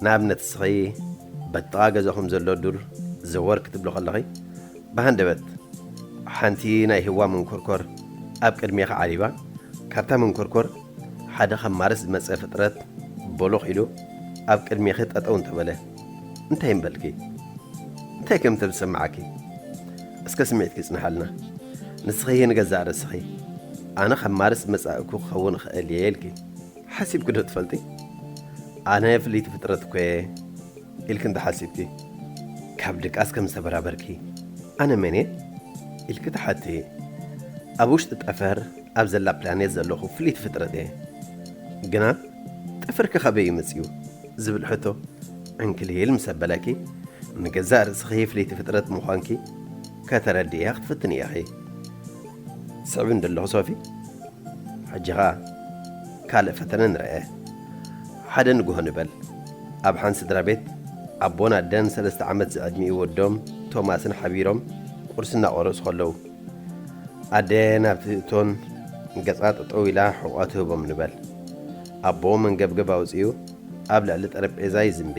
ንኣብነት፣ እስኺ በጥቓ ገዛኹም ዘሎ ዱር ዘወር ክትብሉ ከለኺ፣ ብሃንደበት ሓንቲ ናይ ህዋ መንኮርኮር ኣብ ቅድሜኺ ዓሊባ፣ ካብታ መንኮርኮር ሓደ ካብ ማርስ ዝመጸ ፍጥረት ቦሎኽ ኢሉ ኣብ ቅድሜኺ ጠጠው እንተበለ፣ እንታይ ምበልኪ? እንታይ ከም እተዝሰምዓኪ? እስከ ስምዒትኪ ጽንሓልና። ንስኺ ንገዛእ ርእስኺ፣ ኣነ ካብ ማርስ ዝመጻእኩ ክኸውን እኽእል እየ ኢልኪ ሓሲብኪ ዶ ትፈልጢ? ኣነ ፍልይቲ ፍጥረት እኮ እየ ኢልኪ እንተሓሲብኪ፣ ካብ ድቃስ ከም ዝተበራበርኪ፣ ኣነ መን እየ ኢልኪ ትሓቲ። ኣብ ውሽጢ ጠፈር ኣብ ዘላ ፕላኔት ዘለኹ ፍልይቲ ፍጥረት እየ። ግና፣ ጠፈርኪ ካበይ እዩ መጺኡ ዝብል ሕቶ ዕንክሊል ምስ ኣበለኪ፣ ንገዛእ ርእስኺ ፍልይቲ ፍጥረት ምዃንኪ ከተረድእያ ክትፍትኒ ኢኺ። ስዕብኒ ዶ ኣለኹ ሶፊ? ሕጂ ኸኣ ካልእ ፈተነ ንርአ። ሓደ ንግሆ ንበል፣ ኣብ ሓንቲ ስድራ ቤት ኣቦን ኣደን ሰለስተ ዓመት ዝዕድሚኡ ወዶም ቶማስን ሓቢሮም ቁርሲ እናቖረሱ ከለዉ፣ ኣደ ናብቲ እቶን ገጻ ጠጠው ኢላ ሕቖኣ ትህቦም ንበል። ኣቦ መንገብገብ ኣውጺኡ ኣብ ልዕሊ ጠረጴዛ ይዝንቢ።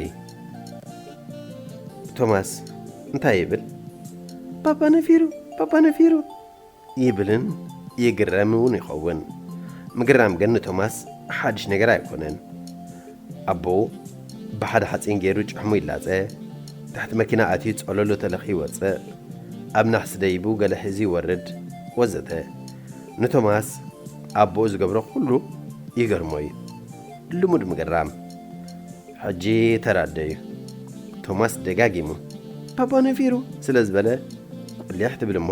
ቶማስ እንታይ ይብል? "ባባ ነፊሩ፣ ባባ ነፊሩ!" ይብልን ይግረም እውን ይኸውን። ምግራም ግን ንቶማስ ሓድሽ ነገር ኣይኮነን። ኣቦኡ ብሓደ ሓጺን ገይሩ ጭሕሙ ይላጸ፣ ትሕቲ መኪና ኣትዩ ጸለሉ ተለኺ ይወጽእ፣ ኣብ ናሕሲ ደይቡ ገለ ሒዙ ይወርድ፣ ወዘተ። ንቶማስ ኣቦኡ ዝገብሮ ኩሉ ይገርሞ እዩ። ልሙድ ምግራም። ሕጂ ተራ ኣደ እዩ። ቶማስ ደጋጊሙ "ባባ ነፊሩ" ስለ ዝበለ፣ ቁሊሕ ትብል እሞ፣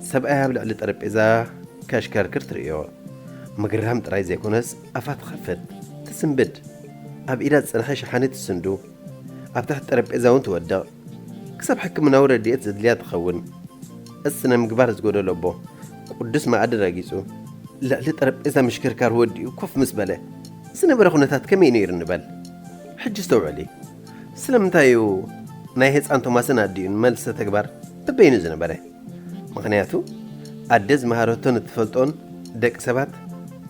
ሰብኣያ ኣብ ልዕሊ ጠረጴዛ ከሽከርክር ትርእዮ። ምግራም ጥራይ ዘይኮነስ፣ ኣፋ ትኸፍት፣ ትስንብድ። ኣብ ኢዳ ዝጸንሐ ሸሓኒ ትስንዱ። ኣብ ትሕቲ ጠረጴዛ እውን ትወድቕ። ክሳብ ሕክምናዊ ረድኤት ዘድልያ ትኸውን። እዚ ስነ ምግባር ዝጎደሎ ኣቦ፣ ቅዱስ መኣዲ ረጊጹ፣ ልዕሊ ጠረጴዛ ምሽክርካር ወዲኡ ኮፍ ምስ በለ ዝነበረ ኩነታት ከመይ ነይሩ ንበል። ሕጂ ኣስተውዕሊ። ስለምንታይ እዩ ናይ ህፃን ቶማስን ኣዲኡን መልሰ ተግባር በበይኑ ዝነበረ? ምኽንያቱ ኣደ ዝመሃረቶን እትፈልጦን ደቂ ሰባት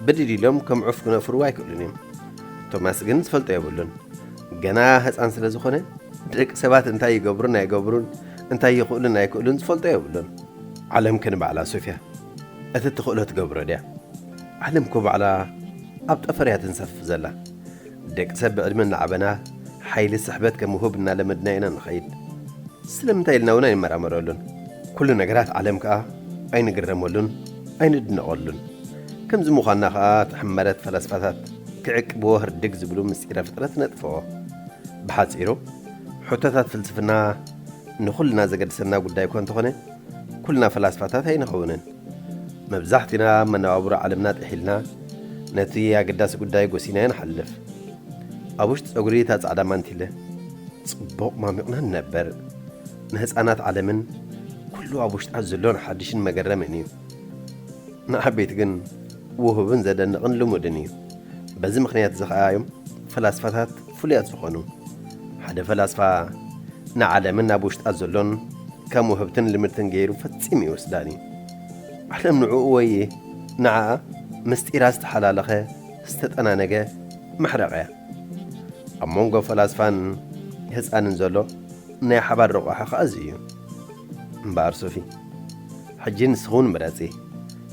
ብድድ ኢሎም ከም ዑፍ ክነፍርዎ ኣይክእሉን እዮም። ቶማስ ግን ዝፈልጦ የብሉን። ገና ህፃን ስለ ዝኾነ ደቂ ሰባት እንታይ ይገብሩን ኣይገብሩን፣ እንታይ ይኽእሉን ኣይክእሉን ዝፈልጦ የብሉን። ዓለም ከ ንባዕላ ሶፍያ እቲ ትኽእሎ ትገብሮ ድያ? ዓለም እኮ ባዕላ ኣብ ጠፈር እያ ትንሳፈፍ ዘላ። ደቂ ሰብ ብዕድመ እናዓበና ሓይሊ ስሕበት ከም ውሁብ እናለመድና ኢና ንኸይድ። ስለምንታይ ኢልና እውን ኣይንመራመረሉን። ኩሉ ነገራት ዓለም ከኣ ኣይንግረመሉን ኣይንድነቐሉን። ከምዚ ምዃንና ከኣ ተሐመረት ፈላስፋታት ክዕቅብዎ ህርድግ ዝብሉ ምስጢረ ፍጥረት ነጥፍኦ። ብሓጺሩ ሕቶታት ፍልስፍና ንኹልና ዘገድሰና ጉዳይ እኳ እንተኾነ ኩልና ፈላስፋታት ኣይንኸውንን። መብዛሕትና መነባብሮ ዓለምና ጥሒልና ነቲ ኣገዳሲ ጉዳይ ጎሲናዮ ንሓልፍ። ኣብ ውሽጢ ጸጉሪ እታ ጻዕዳ ማንቲለ ጽቡቕ ማሚቕና ንነበር። ንህፃናት ዓለምን ኩሉ ኣብ ውሽጣ ዘሎን ሓድሽን መገረምን እዩ። ንዓበይቲ ግን ውሁብን ዘደንቕን ልሙድን እዩ። በዚ ምኽንያት እዚ ኸኣ እዮም ፈላስፋታት ፍሉያት ዝኾኑ። ሓደ ፈላስፋ ንዓለምን ኣብ ውሽጣ ዘሎን ከም ውህብትን ልምድትን ገይሩ ፈጺሙ ይወስዳን እዩ። ዓለም ንዕኡ ወይ ንዓኣ ምስጢራ ዝተሓላለኸ ዝተጠናነገ መሕረቕ እያ። ኣብ መንጎ ፈላስፋን ህፃንን ዘሎ ናይ ሓባር ረቑሓ ኸኣ እዚ እዩ። እምበኣር ሶፊ፣ ሕጂ ንስኺ እውን ምረጺ።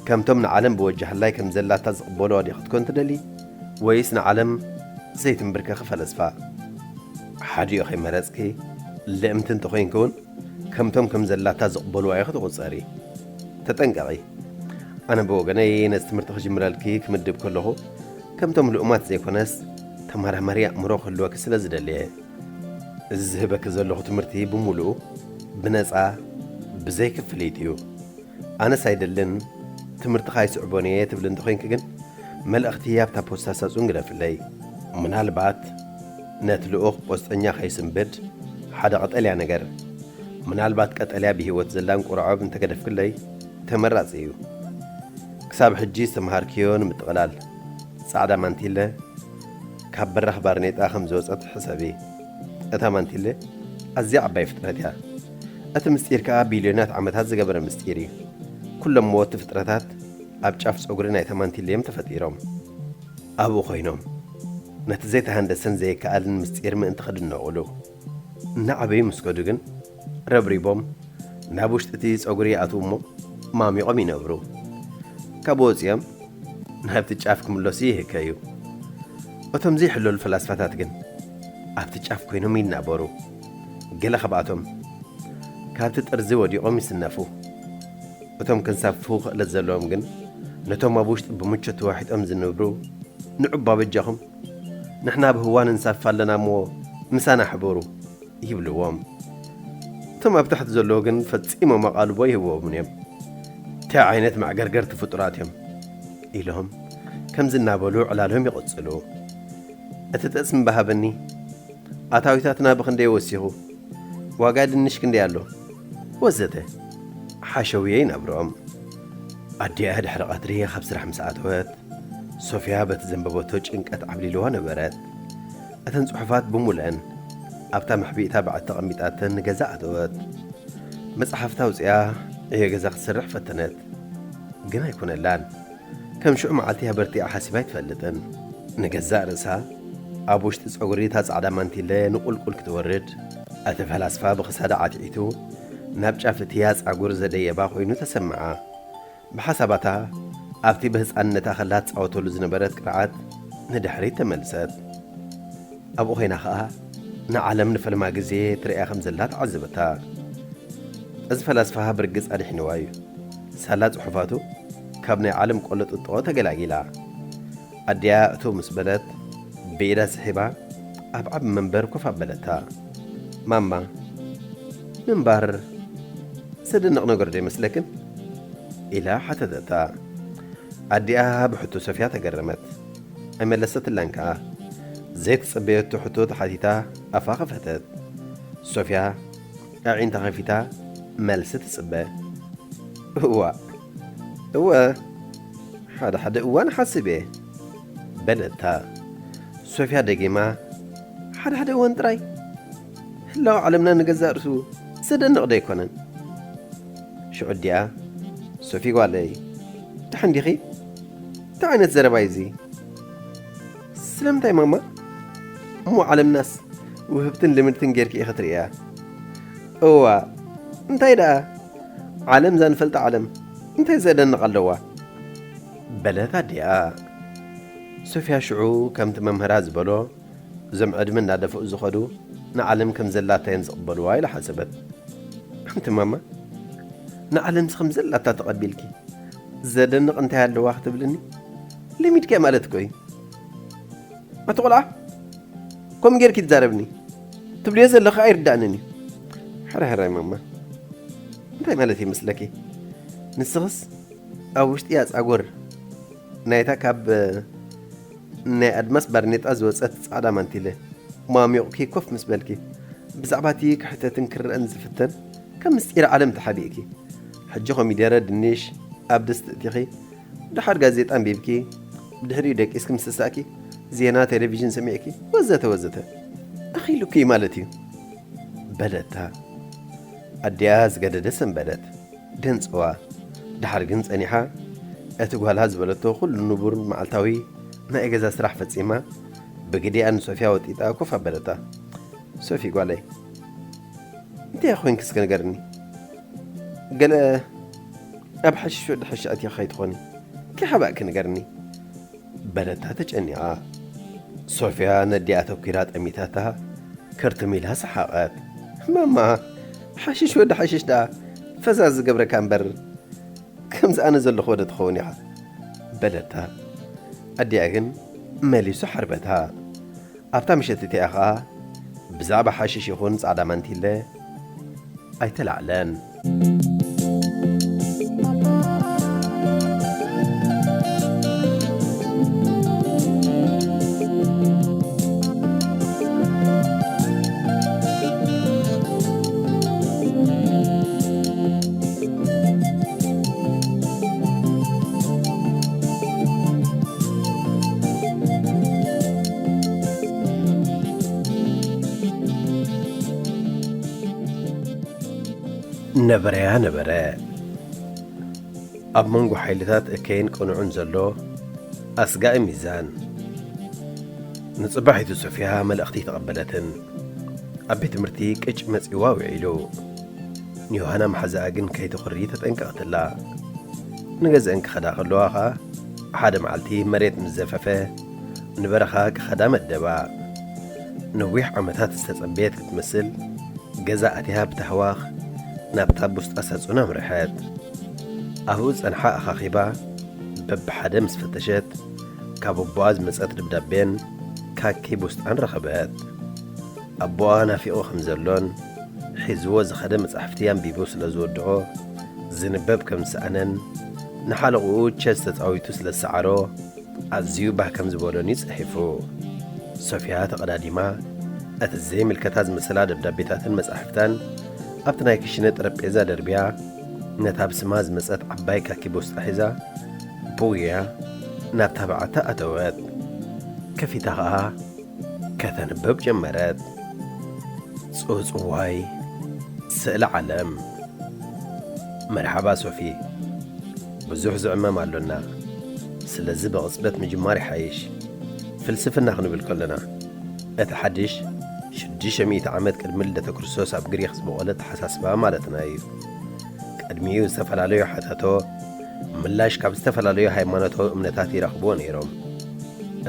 ከምቶም ንዓለም ብወጃህላይ ከም ዘላታ ዝቕበልዋ ዲኺ ክትኮን ትደሊ፣ ወይስ ንዓለም ዘይትንብርከኺ ፈለስፋ? ሓዲኡ ከይመረጽኪ ልእምቲ እንተኾይንኪ እውን ከምቶም ከም ዘላታ ዝቕበልዋ ኢኺ ትቑጸሪ። ተጠንቀቒ። ኣነ ብወገነይ ነዚ ትምህርቲ ክጅምረልኪ ክምድብ ከለኹ ከምቶም ልኡማት ዘይኮነስ ተመራማሪ ኣእምሮ ክህልወኪ ስለ ዝደልየ፣ እዚ ዝህበኪ ዘለኹ ትምህርቲ ብምሉኡ ብነጻ ብዘይ ክፍሊት እዩ። ኣነስ ኣይደልን ትምህርትኻ ኣይስዕቦን እየ ትብሊ እንተኾይንኪ ግን መልእኽቲ ኣብታ ፖስታ ሳጹን ግደፍለይ። ምናልባት ነቲ ልኡኽ ቆስጠኛ ከይስንብድ ሓደ ቀጠልያ ነገር፣ ምናልባት ቀጠልያ ብህይወት ዘላ እንቁርዖብ እንተገደፍክለይ ተመራጺ እዩ። ክሳብ ሕጂ ዝተምሃርክዮ ንምጥቕላል፣ ጻዕዳ ማንቲለ ካብ በራኽ ባርኔጣ ከም ዝወጸት ሕሰቢ። እታ ማንቲለ ኣዝያ ዓባይ ፍጥረት እያ። እቲ ምስጢር ከኣ ቢልዮናት ዓመታት ዝገበረ ምስጢር እዩ። ኩሎም መወቲ ፍጥረታት ኣብ ጫፍ ጸጉሪ ናይታ ማንቲለ እዮም ተፈጢሮም። ኣብኡ ኮይኖም ነቲ ዘይተሃንደሰን ዘይከኣልን ምስጢር ምእንቲ ክድነቑሉ እናዓበዩ ምስ ከዱ ግን ረብሪቦም ናብ ውሽጢ እቲ ጸጉሪ ይኣትዉ እሞ ማሚቖም ይነብሩ። ካብኡ ወጺኦም ናብቲ ጫፍ ክምለሱ ይህከዩ። እቶም ዘይሕለሉ ፈላስፋታት ግን ኣብቲ ጫፍ ኮይኖም ይናበሩ። ገለ ካብኣቶም ካብቲ ጥርዚ ወዲቖም ይስነፉ። እቶም ክንሳፍፉ ክእለት ዘለዎም ግን ነቶም ኣብ ውሽጢ ብምቾት ተዋሒጦም ዝነብሩ ንዑ እባ በጃኹም ንሕና ብህዋ ንንሳፈፍ ኣለና እሞ ምሳና ሕበሩ ይብልዎም። እቶም ኣብ ታሕቲ ዘለዉ ግን ፈጺሞም ኣቓልቦ ይህብዎምን እዮም። እንታይ ዓይነት መዕገርገርቲ ፍጡራት እዮም ኢሎም ከምዚ እናበሉ ዕላሎም ይቕጽሉ። እቲ ጠስሚ ባሃበኒ ኣታዊታትና ብኽንደይ ወሲኹ? ዋጋ ድንሽ ክንደይ ኣሎ? ወዘተ ሓሸውየ ይነብሮም። ኣዲኣ ድሕሪ ቀትሪ ካብ ስራሕ ምስ ኣተወት ሶፍያ በቲ ዘንበበቶ ጭንቀት ዓብሊልዋ ነበረት። እተን ጽሑፋት ብምሉአን ኣብታ መሕቢእታ በዓቲ ተቐሚጣተን ንገዛ ኣተወት። መጽሓፍታ ኣውጺኣ ዕዮ ገዛ ክትሰርሕ ፈተነት፣ ግን ኣይኮነላን። ከም ሽዑ መዓልቲ ኣበርቲዓ ሓሲባ ኣይትፈልጥን። ንገዛእ ርእሳ ኣብ ውሽጢ ጸጉሪ እታ ጻዕዳ ማንቲለ ንቑልቁል ክትወርድ፣ እቲ ፈላስፋ ብኽሳዳ ዓትዒቱ ናብ ጫፍ እቲ ኣጻጉር ዘደየባ ኮይኑ ተሰምዓ። ብሓሳባታ ኣብቲ ብህጻንነታ ከላ ትጻወተሉ ዝነበረት ቅርዓት ንድሕሪት ተመልሰት። ኣብኡ ኾይና ኸኣ ንዓለም ንፈለማ ግዜ ትርእያ ከም ዘላ ተዓዘበታ። እዚ ፈላስፋ ብርግጽ ኣድሒንዋ እዩ። ሳላ ጽሑፋቱ ካብ ናይ ዓለም ቆሎ ጥጥቖ ተገላጊላ። ኣዲኣ እትው ምስ በለት ብኢዳ ስሒባ ኣብ ዓቢ መንበር ኮፍ ኣበለታ። ማማ፣ ምንባር ዘደንቕ ነገር ዶ ይመስለክን? ኢላ ሓተተታ። ኣዲኣ ብሕቶ ሶፍያ ተገረመት። ኣይመለሰትላን ከኣ። ዘይትጽበየቶ ሕቶ ተሓቲታ ኣፋ ከፈተት። ሶፍያ ኣዒንታ ከፊታ መልሲ ትጽበ። እዋእ፣ እወ፣ ሓደ ሓደ እዋን ሓስብ እየ፣ በለታ። ሶፍያ ደጊማ፣ ሓደ ሓደ እዋን ጥራይ? ህላወ ዓለምና ንገዛእ ርእሱ ዘደንቕ ዶ ኣይኮነን? ሽዑ ኣዲኣ፣ ሶፊ ጓለይ፣ ደሓን ዲኺ? እንታይ ዓይነት ዘረባ እዩ እዚ? ስለምንታይ ማማ? እሞ ዓለምናስ ውህብትን ልምድትን ጌርኪ ኢኺ ትርእያ። እዋ፣ እንታይ ደኣ? ዓለም እዛ ንፈልጣ ዓለም እንታይ ዘደንቕ ኣለዋ? በለት ኣዲኣ። ሶፍያ ሽዑ ከምቲ መምህራ ዝበሎ፣ እዞም ዕድመ እናደፍኡ ዝኸዱ ንዓለም ከም ዘላታ እዮም ዝቕበልዋ ኢላ ሓሰበት። ኣንቲ ማማ፣ ንዓለምስ ከም ዘላታ ተቐቢልኪ ዘደንቕ እንታይ ኣለዋ ክትብልኒ? ልሚድኪ ማለት እኮ እዩ። ኣቲ ቆልዓ፣ ከምኡ ጌርኪ ትዛረብኒ? ትብልዮ ዘለኺ ኣይርዳእንን እዩ። ሕራይ ሕራይ ማማ፣ እንታይ ማለት ይመስለኪ? ንስኽስ ኣብ ውሽጢ ኣጻጎር ናይታ ካብ ናይ ኣድማስ ባርኔጣ ዝወጸት ጻዕዳ ማንቲለ ሟሚቑኪ ኮፍ ምስ በልኪ፣ ብዛዕባ እቲ ክሕተትን ክረአን ዝፍተን ከም ምስጢር ዓለም ተሓቢእኪ። ሕጂ ኮሚደረ፣ ድንሽ ኣብ ድስቲ እቲኺ፣ ደሓር ጋዜጣ ኣንቢብኪ፣ ብድሕሪኡ ደቂስኪ ምስ ተሳእኪ፣ ዜና ቴሌቪዥን ሰሚዕኪ፣ ወዘተ ወዘተ። ኣኺሉኪ ማለት እዩ። በለታ። ኣዲኣ ዝገደደ ሰንበደት። ደንጸዋ። ደሓር ግን ጸኒሓ፣ እቲ ጓላ ዝበለቶ ኩሉ ንቡር መዓልታዊ ናይ ገዛ ስራሕ ፈጺማ፣ ብግዲኣ ንሶፍያ ወጢጣ ኮፍ ኣበለታ። ሶፊ ጓለይ፣ እንታይ ኮይንኪ እስከ ንገርኒ? ገለ ኣብ ሓሽሽ ወዲ ሓሽሽ ኣትያ ከይትኾኒ? ከይሓባእኪ ንገርኒ። በለታ ተጨኒቓ። ሶፍያ ነዲኣ ኣተኲራ ጠሚታታ፣ ክርትም ኢላ ሰሓቐት። ማማ፣ ሓሽሽ ወዲ ሓሽሽ ደኣ ፈዛዝ ዝገብረካ እምበር፣ ከምዚ ኣነ ዘለኹዎ ዶ ትኸውን ኢኻ? በለታ። ኣዲኣ ግን መሊሱ ሓርበታ። ኣብታ ምሸት እቲኣ ኸኣ ብዛዕባ ሓሽሽ ይኹን ጻዕዳ ማንቲለ ኣይተላዕለን። ነበረያ ነበረ። ኣብ መንጎ ሓይልታት እከይን ቅኑዕን ዘሎ ኣስጋኢ ሚዛን። ንጽባሒቱ ሶፍያ መልእኽቲ ተቐበለትን ኣብ ቤት ትምህርቲ ቅጭ መጺዋ ውዒሉ። ንዮሃና መሓዛኣ ግን ከይተኹሪ ተጠንቀቐትላ። ንገዝአን ክኸዳ ከለዋ ኸኣ ሓደ መዓልቲ መሬት ምስ ዘፈፈ ንበረኻ ክኸዳ መደባ። ነዊሕ ዓመታት ዝተጸበየት ክትመስል ገዛ ኣትያ ብታህዋኽ ናብታ ቡስጣ ሳጹን ኣምርሐት። ኣብኡ ዝጸንሓ ኣኻኺባ በብሓደ ምስ ፈተሸት፣ ካብ ኣቦኣ ዝመጸት ደብዳቤን ካኪ ቡስጣን ረኸበት። ኣቦኣ ናፊቑ ከም ዘሎን ሒዝዎ ዝኸደ መጻሕፍቲ ኣንቢቡ ስለ ዝወድኦ ዝንበብ ከም ዝሰኣነን ንሓለቕኡ ቸስ ተጻዊቱ ስለ ዝሰዓሮ ኣዝዩ ባህ ከም ዝበሎን እዩ ጽሒፉ። ሶፍያ ተቐዳዲማ፣ እቲ ዘይምልከታ ዝመሰላ ደብዳቤታትን መጻሕፍታን ኣብቲ ናይ ክሽነ ጠረጴዛ ደርብያ፣ ነታ ብስማ ዝመጸት ዓባይ ካኪ ቦስጣ ሒዛ፣ ብጉያ ናብታ በዓታ ኣተወት። ከፊታ ኸኣ ከተንብብ ጀመረት። ጽውጽዋይ፣ ስእሊ ዓለም። መርሓባ ሶፊ፣ ብዙሕ ዝዕመም ኣሎና፣ ስለዚ ብቕጽበት ምጅማር ይሓይሽ። ፍልስፍና ክንብል ከሎና፣ እቲ ሓድሽ ሽዱሽተ ሚእቲ ዓመት ቅድሚ ልደተ ክርስቶስ ኣብ ግሪኽ ዝበቖለ ኣተሓሳስባ ማለትና እዩ። ቅድሚኡ ዝተፈላለዩ ሓታቶ ምላሽ ካብ ዝተፈላለዩ ሃይማኖታዊ እምነታት ይረኽብዎ ነይሮም።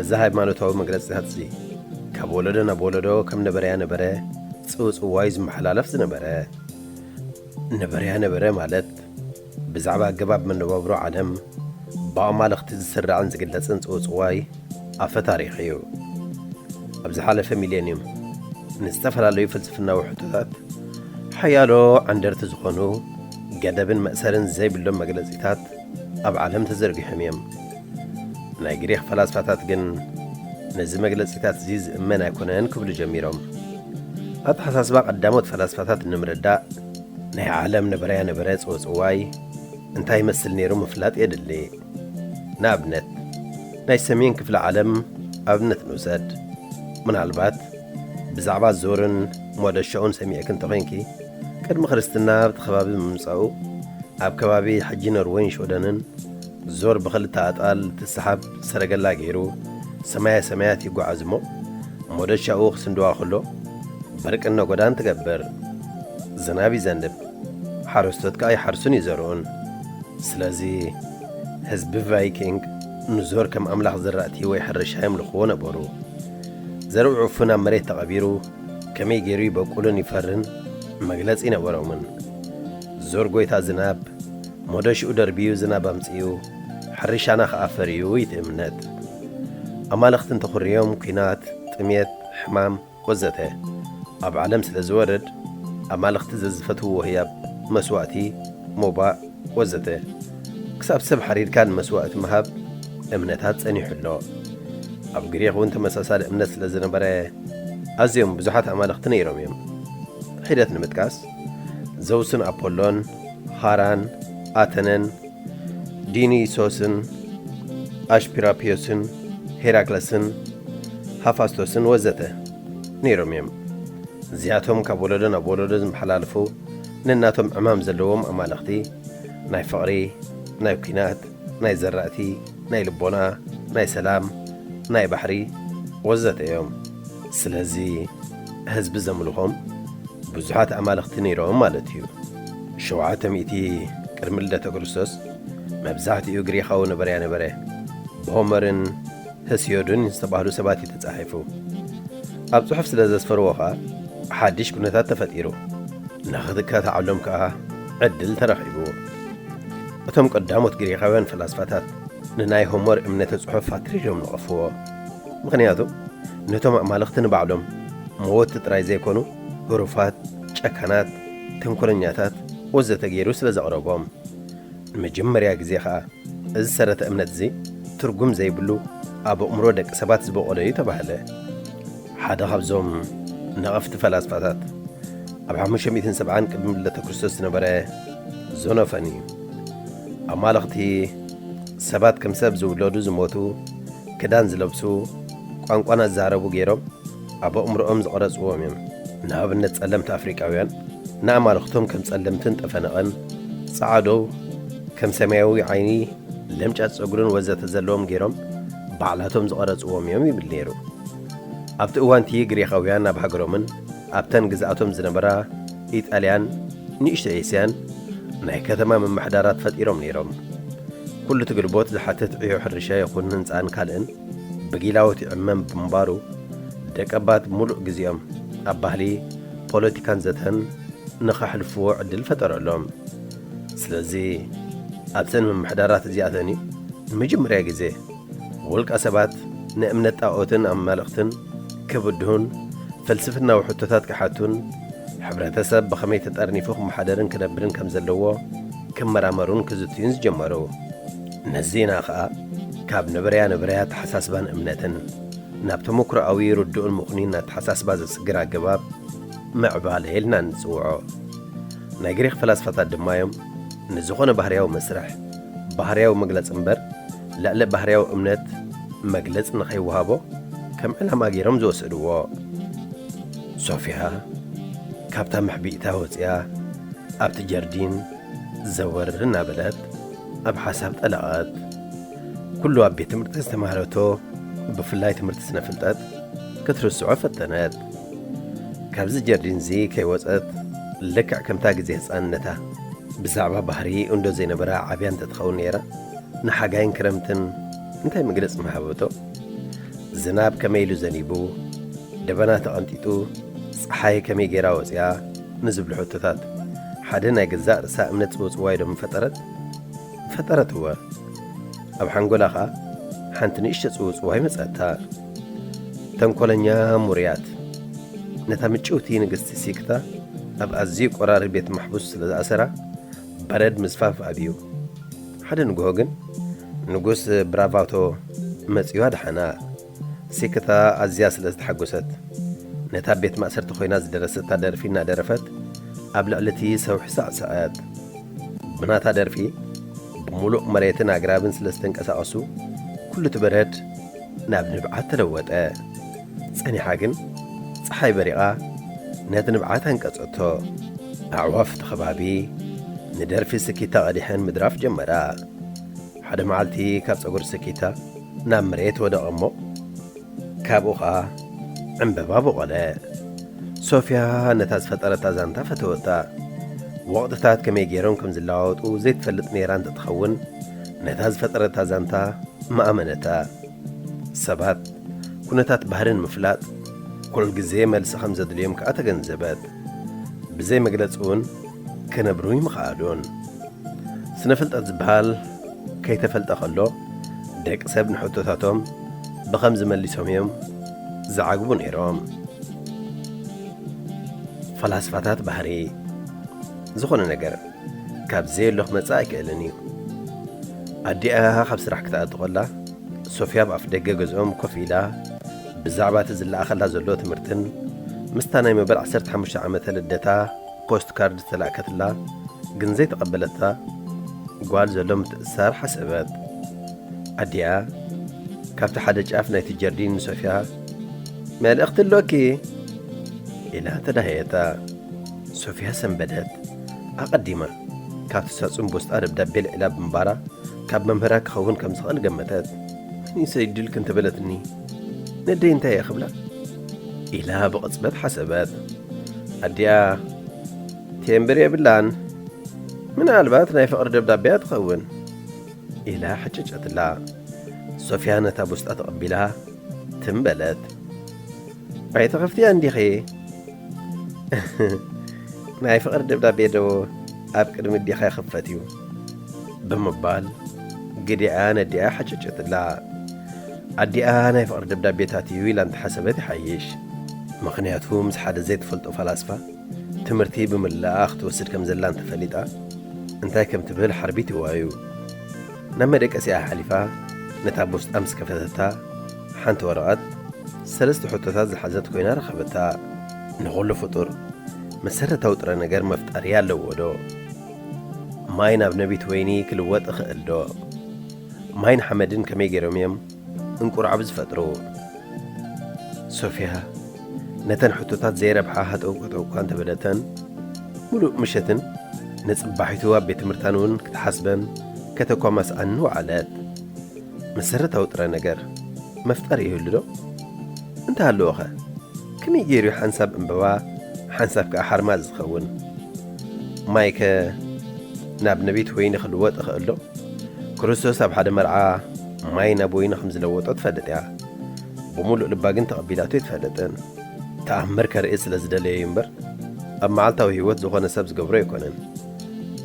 እዚ ሃይማኖታዊ መግለጺታት እዚ ካብ ወለዶ ናብ ወለዶ ከም ነበረያ ነበረ ጽውጽዋይ ዝመሓላለፍ ዝነበረ። ነበረያ ነበረ ማለት ብዛዕባ ኣገባብ መነባብሮ ዓለም ብኣማልኽቲ ዝስራዕን ዝግለጽን ጽውጽዋይ ኣፈ ታሪኽ እዩ። ኣብ ዝሓለፈ ሚሌንዩም ንዝተፈላለዩ ፍልስፍናዊ ሕቶታት ሓያሎ ዓንደርቲ ዝኾኑ ገደብን መእሰርን ዘይብሎም መግለጺታት ኣብ ዓለም ተዘርጊሖም እዮም። ናይ ግሪኽ ፈላስፋታት ግን ነዚ መግለጺታት እዚ ዝእመን ኣይኮነን ክብሉ ጀሚሮም። ኣተሓሳስባ ቀዳሞት ፈላስፋታት ንምርዳእ ናይ ዓለም ነበረያ ነበረ ጽውጽዋይ እንታይ ይመስል ነይሩ ምፍላጥ የድሊ። ንኣብነት፣ ናይ ሰሜን ክፍለ ዓለም ኣብነት ንውሰድ። ምናልባት ብዛዕባ ዞርን ሞደሻኡን ሰሚዕኪ እንተኾይንኪ፣ ቅድሚ ክርስትና ኣብቲ ከባቢ ምምጻኡ፣ ኣብ ከባቢ ሕጂ ኖርወይን ሽወደንን ዞር ብኽልተ ኣጣል ትሰሓብ ሰረገላ ገይሩ ሰማያ ሰማያት ይጓዓዝ እሞ፣ ሞደሻኡ ክስንድዋ ከሎ በርቂ ነጎዳን ትገብር። ዝናብ ይዘንብ፣ ሓረስቶት ከኣ ይሓርሱን ይዘርኡን። ስለዚ ህዝቢ ቫይኪንግ ንዞር ከም ኣምላኽ ዝራእቲ ወይ ሕርሻ የምልኽዎ ነበሩ። ዘርኡ ዕፉን ኣብ መሬት ተቐቢሩ ከመይ ገይሩ ይበቁልን ይፈርን መግለጺ ነበሮምን። ዞር ጎይታ ዝናብ ሞደሽኡ ደርብዩ ዝናብ ኣምጺኡ ሕርሻና ከኣ ፈርዩ እዩ እቲ እምነት። ኣማልኽቲ እንተኹርዮም ኲናት፣ ጥሜት፣ ሕማም ወዘተ ኣብ ዓለም ስለ ዝወርድ፣ ኣማልኽቲ ዘዝፈትውዎ ህያብ፣ መስዋእቲ፣ ሞባእ ወዘተ፣ ክሳብ ሰብ ሓሪድካ ንመስዋእቲ ምሃብ እምነታት ጸኒሑ ኣሎ። ኣብ ግሪኽ እውን ተመሳሳሊ እምነት ስለ ዝነበረ፣ ኣዝዮም ብዙሓት ኣማልኽቲ ነይሮም እዮም። ሒደት ንምጥቃስ፣ ዘውስን ኣፖሎን፣ ሃራን፣ ኣተነን፣ ዲኒሶስን፣ ኣሽፒራፒዮስን፣ ሄራክለስን፣ ሃፋስቶስን ወዘተ ነይሮም እዮም። እዚኣቶም ካብ ወለዶ ናብ ወለዶ ዝመሓላለፉ ነናቶም ዕማም ዘለዎም ኣማልኽቲ፣ ናይ ፍቕሪ፣ ናይ ኲናት፣ ናይ ዘራእቲ፣ ናይ ልቦና፣ ናይ ሰላም፣ ናይ ባሕሪ ወዘተ እዮም። ስለዚ ህዝቢ ዘምልኾም ብዙሓት ኣማልኽቲ ነይሮም ማለት እዩ። ሸውዓተ ሚእቲ ቅድሚ ልደተ ክርስቶስ መብዛሕትኡ ግሪኻዊ ነበረያ ነበረ። ብሆመርን ህስዮድን ዝተባህሉ ሰባት እዩ ተጻሒፉ። ኣብ ጽሑፍ ስለ ዘስፈርዎ ኸኣ ሓድሽ ኩነታት ተፈጢሩ። ንኽትከታዓሎም ከኣ ዕድል ተረኺቡ። እቶም ቀዳሞት ግሪኻውያን ፈላስፋታት ንናይ ሆመር እምነተ ጽሑፍ ኣትሪሮም ነቐፍዎ። ምኽንያቱ ነቶም ኣማልኽቲ ንባዕሎም መወቲ ጥራይ ዘይኮኑ ህሩፋት፣ ጨካናት፣ ተንኮለኛታት ወዘተ ገይሩ ስለ ዘቕረቦም። ንመጀመርያ ግዜ ኸኣ እዚ ሰረተ እምነት እዚ ትርጉም ዘይብሉ ኣብ ኣእምሮ ደቂ ሰባት ዝበቖለ እዩ ተባህለ። ሓደ ካብዞም ነቐፍቲ ፈላስፋታት ኣብ ሓሙሽተ ሚእትን ሰብዓን ቅድሚ ልደተ ክርስቶስ ዝነበረ ዞኖፈን እዩ። ኣማልኽቲ ሰባት ከም ሰብ ዝውለዱ፣ ዝሞቱ፣ ክዳን ዝለብሱ፣ ቋንቋና ዝዛረቡ ገይሮም ኣብ ኣእምሮኦም ዝቐረጽዎም እዮም። ንኣብነት ጸለምቲ ኣፍሪቃውያን ንኣማልኽቶም ከም ጸለምትን ጠፈነቐን፣ ጸዓዶ ከም ሰማያዊ ዓይኒ፣ ለምጫት ጸጉርን ወዘተ ዘለዎም ገይሮም ባዕላቶም ዝቐረጽዎም እዮም ይብል ነይሩ። ኣብቲ እዋንቲ ግሪኻውያን ኣብ ሃገሮምን ኣብተን ግዝኣቶም ዝነበራ ኢጣልያን ንእሽቶ ኤስያን ናይ ከተማ ምምሕዳራት ፈጢሮም ነይሮም። ኩሉ እቲ ግልቦት ዝሓትት ዕዮ ሕርሻ ይኹን ህንጻን ካልእን ብጊላዎት ይዕመም ብምንባሩ፣ ደቀባት ምሉእ ግዜኦም ኣብ ባህሊ፣ ፖለቲካን ዘተን ንኸሕልፍዎ ዕድል ፈጠረሎም። ስለዚ ኣብተን ምምሕዳራት እዚኣተን እዩ ንመጀመርያ ግዜ ውልቀ ሰባት ንእምነት ጣኦትን ኣማልኽትን ክብድሁን ፍልስፍናዊ ሕቶታት ክሓቱን፣ ሕብረተሰብ ብኸመይ ተጠርኒፉ ክመሓደርን ክነብርን ከም ዘለዎ ክመራመሩን ክዝትዩን ዝጀመሩ። ነዚና ኸኣ ካብ ነበረያ ነበረያ ኣተሓሳስባን እምነትን ናብ ተመክሮኣዊ ርዱእን ምኹኒን ኣተሓሳስባ ዘስግር ኣገባብ ምዕባለ ኢልና ንጽውዖ። ናይ ግሪኽ ፈላስፋታት ድማ እዮም ንዝኾነ ባህርያዊ መስርሕ ባህርያዊ መግለጺ እምበር ልዕሊ ባህርያዊ እምነት መግለጺ ንኸይወሃቦ ከም ዕላማ ገይሮም ዝወሰድዎ። ሶፍያ ካብታ ምሕቢእታ ወጺኣ ኣብቲ ጀርዲን ዘወር እናበለት ኣብ ሓሳብ ጠለቐት። ኩሉ ኣብ ቤት ትምህርቲ ዝተማህረቶ ብፍላይ ትምህርቲ ስነ ፍልጠት ክትርስዖ ፈተነት። ካብዚ ጀርዲንዚ ከይወጸት ልክዕ ከምታ ግዜ ህጻንነታ ብዛዕባ ባህሪ እንዶ ዘይነበራ ዓብያ እንተትኸውን ነይራ፣ ንሓጋይን ክረምትን እንታይ መግለጺ ምሃበቶ? ዝናብ ከመይ ኢሉ ዘኒቡ፣ ደበና ተቐንጢጡ፣ ጸሓይ ከመይ ገይራ ወጺኣ ንዝብሉ ሕቶታት ሓደ ናይ ገዛእ ርእሳ እምነት ጽውጽዋይ ዶ ምፈጠረት? ፈጠረት እወ። ኣብ ሓንጎላ ኸኣ ሓንቲ ንእሽቶ ጽውጽዋይ መጸእታ። ተንኮለኛ ሙርያት ነታ ምጭውቲ ንግስቲ ሲክታ ኣብ ኣዝዩ ቆራሪ ቤት ማሕቡስ ስለ ዝኣሰራ፣ በረድ ምስፋፍ ኣብዩ። ሓደ ንግሆ ግን ንጉስ ብራቫቶ መጺኡ ኣድሓና። ሲክታ ኣዝያ ስለ ዝተሓጎሰት፣ ነታ ቤት ማእሰርቲ ኮይና ዝደረሰታ ደርፊ እናደረፈት ኣብ ልዕሊ እቲ ሰውሒ ሳዕሰዐት። ብናታ ደርፊ ብምሉእ መሬትን ኣግራብን ስለ ዝተንቀሳቐሱ፣ ኩሉ እቲ በረድ ናብ ንብዓት ተለወጠ። ጸኒሓ ግን፣ ጸሓይ በሪቓ ነቲ ንብዓት ኣንቀጸቶ። ኣዕዋፍ እቲ ከባቢ ንደርፊ ስኪታ ቀዲሐን ምድራፍ ጀመራ። ሓደ መዓልቲ ካብ ጸጉሪ ስኪታ ናብ መሬት ወደቐ እሞ፣ ካብኡ ኸኣ ዕምበባ በቖለ። ሶፍያ ነታ ዝፈጠረታ ዛንታ ፈተወታ። ወቕትታት ከመይ ገይሮም ከም ዝለዋወጡ ዘይትፈልጥ ነይራ እንተትኸውን፣ ነታ ዝፈጠረታ ዛንታ ምኣመነታ። ሰባት ኩነታት ባህሪ ንምፍላጥ ኩሉ ግዜ መልሲ ከም ዘድልዮም ከኣ ተገንዘበት። ብዘይ መግለጺ እውን ክነብሩ ይምኸኣሉን። ስነ ፍልጠት ዝበሃል ከይተፈልጠ ከሎ፣ ደቂ ሰብ ንሕቶታቶም ብኸምዚ መሊሶም እዮም ዝዓግቡ ነይሮም። ፈላስፋታት ባህሪ። ዝኾነ ነገር ካብ ዘየሎ ክመጽእ ኣይክእልን እዩ። ኣዲኣ ካብ ስራሕ ክትኣቱ ከላ፣ ሶፍያ ኣብ ኣፍ ደገ ገዝኦም ኮፍ ኢላ ብዛዕባ እቲ ዝለኣኸላ ዘሎ ትምህርትን ምስታ ናይ መበል ዓሰርተ ሓሙሽተ ዓመተ ልደታ ፖስት ካርድ ዝተላእከትላ ግን ዘይተቐበለታ ጓል ዘሎ ምትእስሳር ሓሰበት። ኣዲኣ ካብቲ ሓደ ጫፍ ናይቲ ጀርዲን ንሶፍያ፣ "መልእኽቲ ኣሎኪ?" ኢላ ተዳህየታ። ሶፍያ ሰንበደት። ኣቐዲማ ካብቲ ሳጹን ቦስጣ ደብዳቤ ልዒላ ብምንባራ፣ ካብ መምህራ ክኸውን ከም ዝኽእል ገመተት። "መን እዩ ሰዲዱልኪ?" እንተበለትኒ፣ "ነደይ እንታይ እየ ክብላ?" ኢላ ብቕጽበት ሓሰበት። ኣዲኣ፣ "ቴምብር የብላን፣ ምናልባት ናይ ፍቕሪ ደብዳቤ እያ ትኸውን?" ኢላ ሓጨጨትላ። ሶፍያ ነታ ቦስጣ ተቐቢላ ትም በለት። "ኣይትኸፍትያን ዲኺ?" "ናይ ፍቕሪ ደብዳቤ ዶ ኣብ ቅድሚ ኣዴኻ ይኽፈት እዩ?" ብምባል ግዲኣ ነዲኣ ሓጨጨትላ። ኣዲኣ ናይ ፍቕሪ ደብዳቤታት እዩ ኢላ እንተሓሰበት ይሓይሽ። ምኽንያቱ ምስ ሓደ ዘይትፈልጦ ፈላስፋ ትምህርቲ ብምላኣ ክትወስድ ከም ዘላ እንተፈሊጣ፣ እንታይ ከም ትብል ሓርቢትዋ እዩ። ናብ መደቀሲኣ ሓሊፋ ነታ ቦስጣ ምስ ከፈተታ፣ ሓንቲ ወረቐት ሰለስተ ሕቶታት ዝሓዘት ኮይና ረኸበታ። ንኹሉ ፍጡር መሰረታዊ ጥረ ነገር መፍጠሪ ኣለዎ ዶ? ማይ ናብ ነቢት ወይኒ ክልወጥ ይኽእል ዶ? ማይን ሓመድን ከመይ ገይሮም እዮም እንቁርዓብ ዝፈጥሩ? ሶፍያ ነተን ሕቶታት ዘይረብሓ ሃጠው ቀጠው እኳ እንተበለተን፣ ሙሉእ ምሸትን ንጽባሒቱ ኣብ ቤት ትምህርታን እውን ክትሓስበን ከተኳማስኣን ወዓለት። መሰረታዊ ጥረ ነገር መፍጠር ይህሉ ዶ? እንተሃለወኸ፣ ከመይ ገይሩ ሓንሳብ ዕምበባ፣ ሓንሳብ ከኣ ሓርማዝ ዝኸውን? ማይከ ናብ ነቢት ወይኒ ክልወጥ ይኽእል ዶ? ክርስቶስ ኣብ ሓደ መርዓ ማይ ናብ ወይኒ ከም ዝለወጦ ትፈልጥ እያ። ብምሉእ ልባ ግን ተቐቢላቶ ኣይትፈልጥን። ተኣምር ከርኢ ስለ ዝደለየ እዩ እምበር፣ ኣብ መዓልታዊ ህይወት ዝኾነ ሰብ ዝገብሮ ኣይኮነን።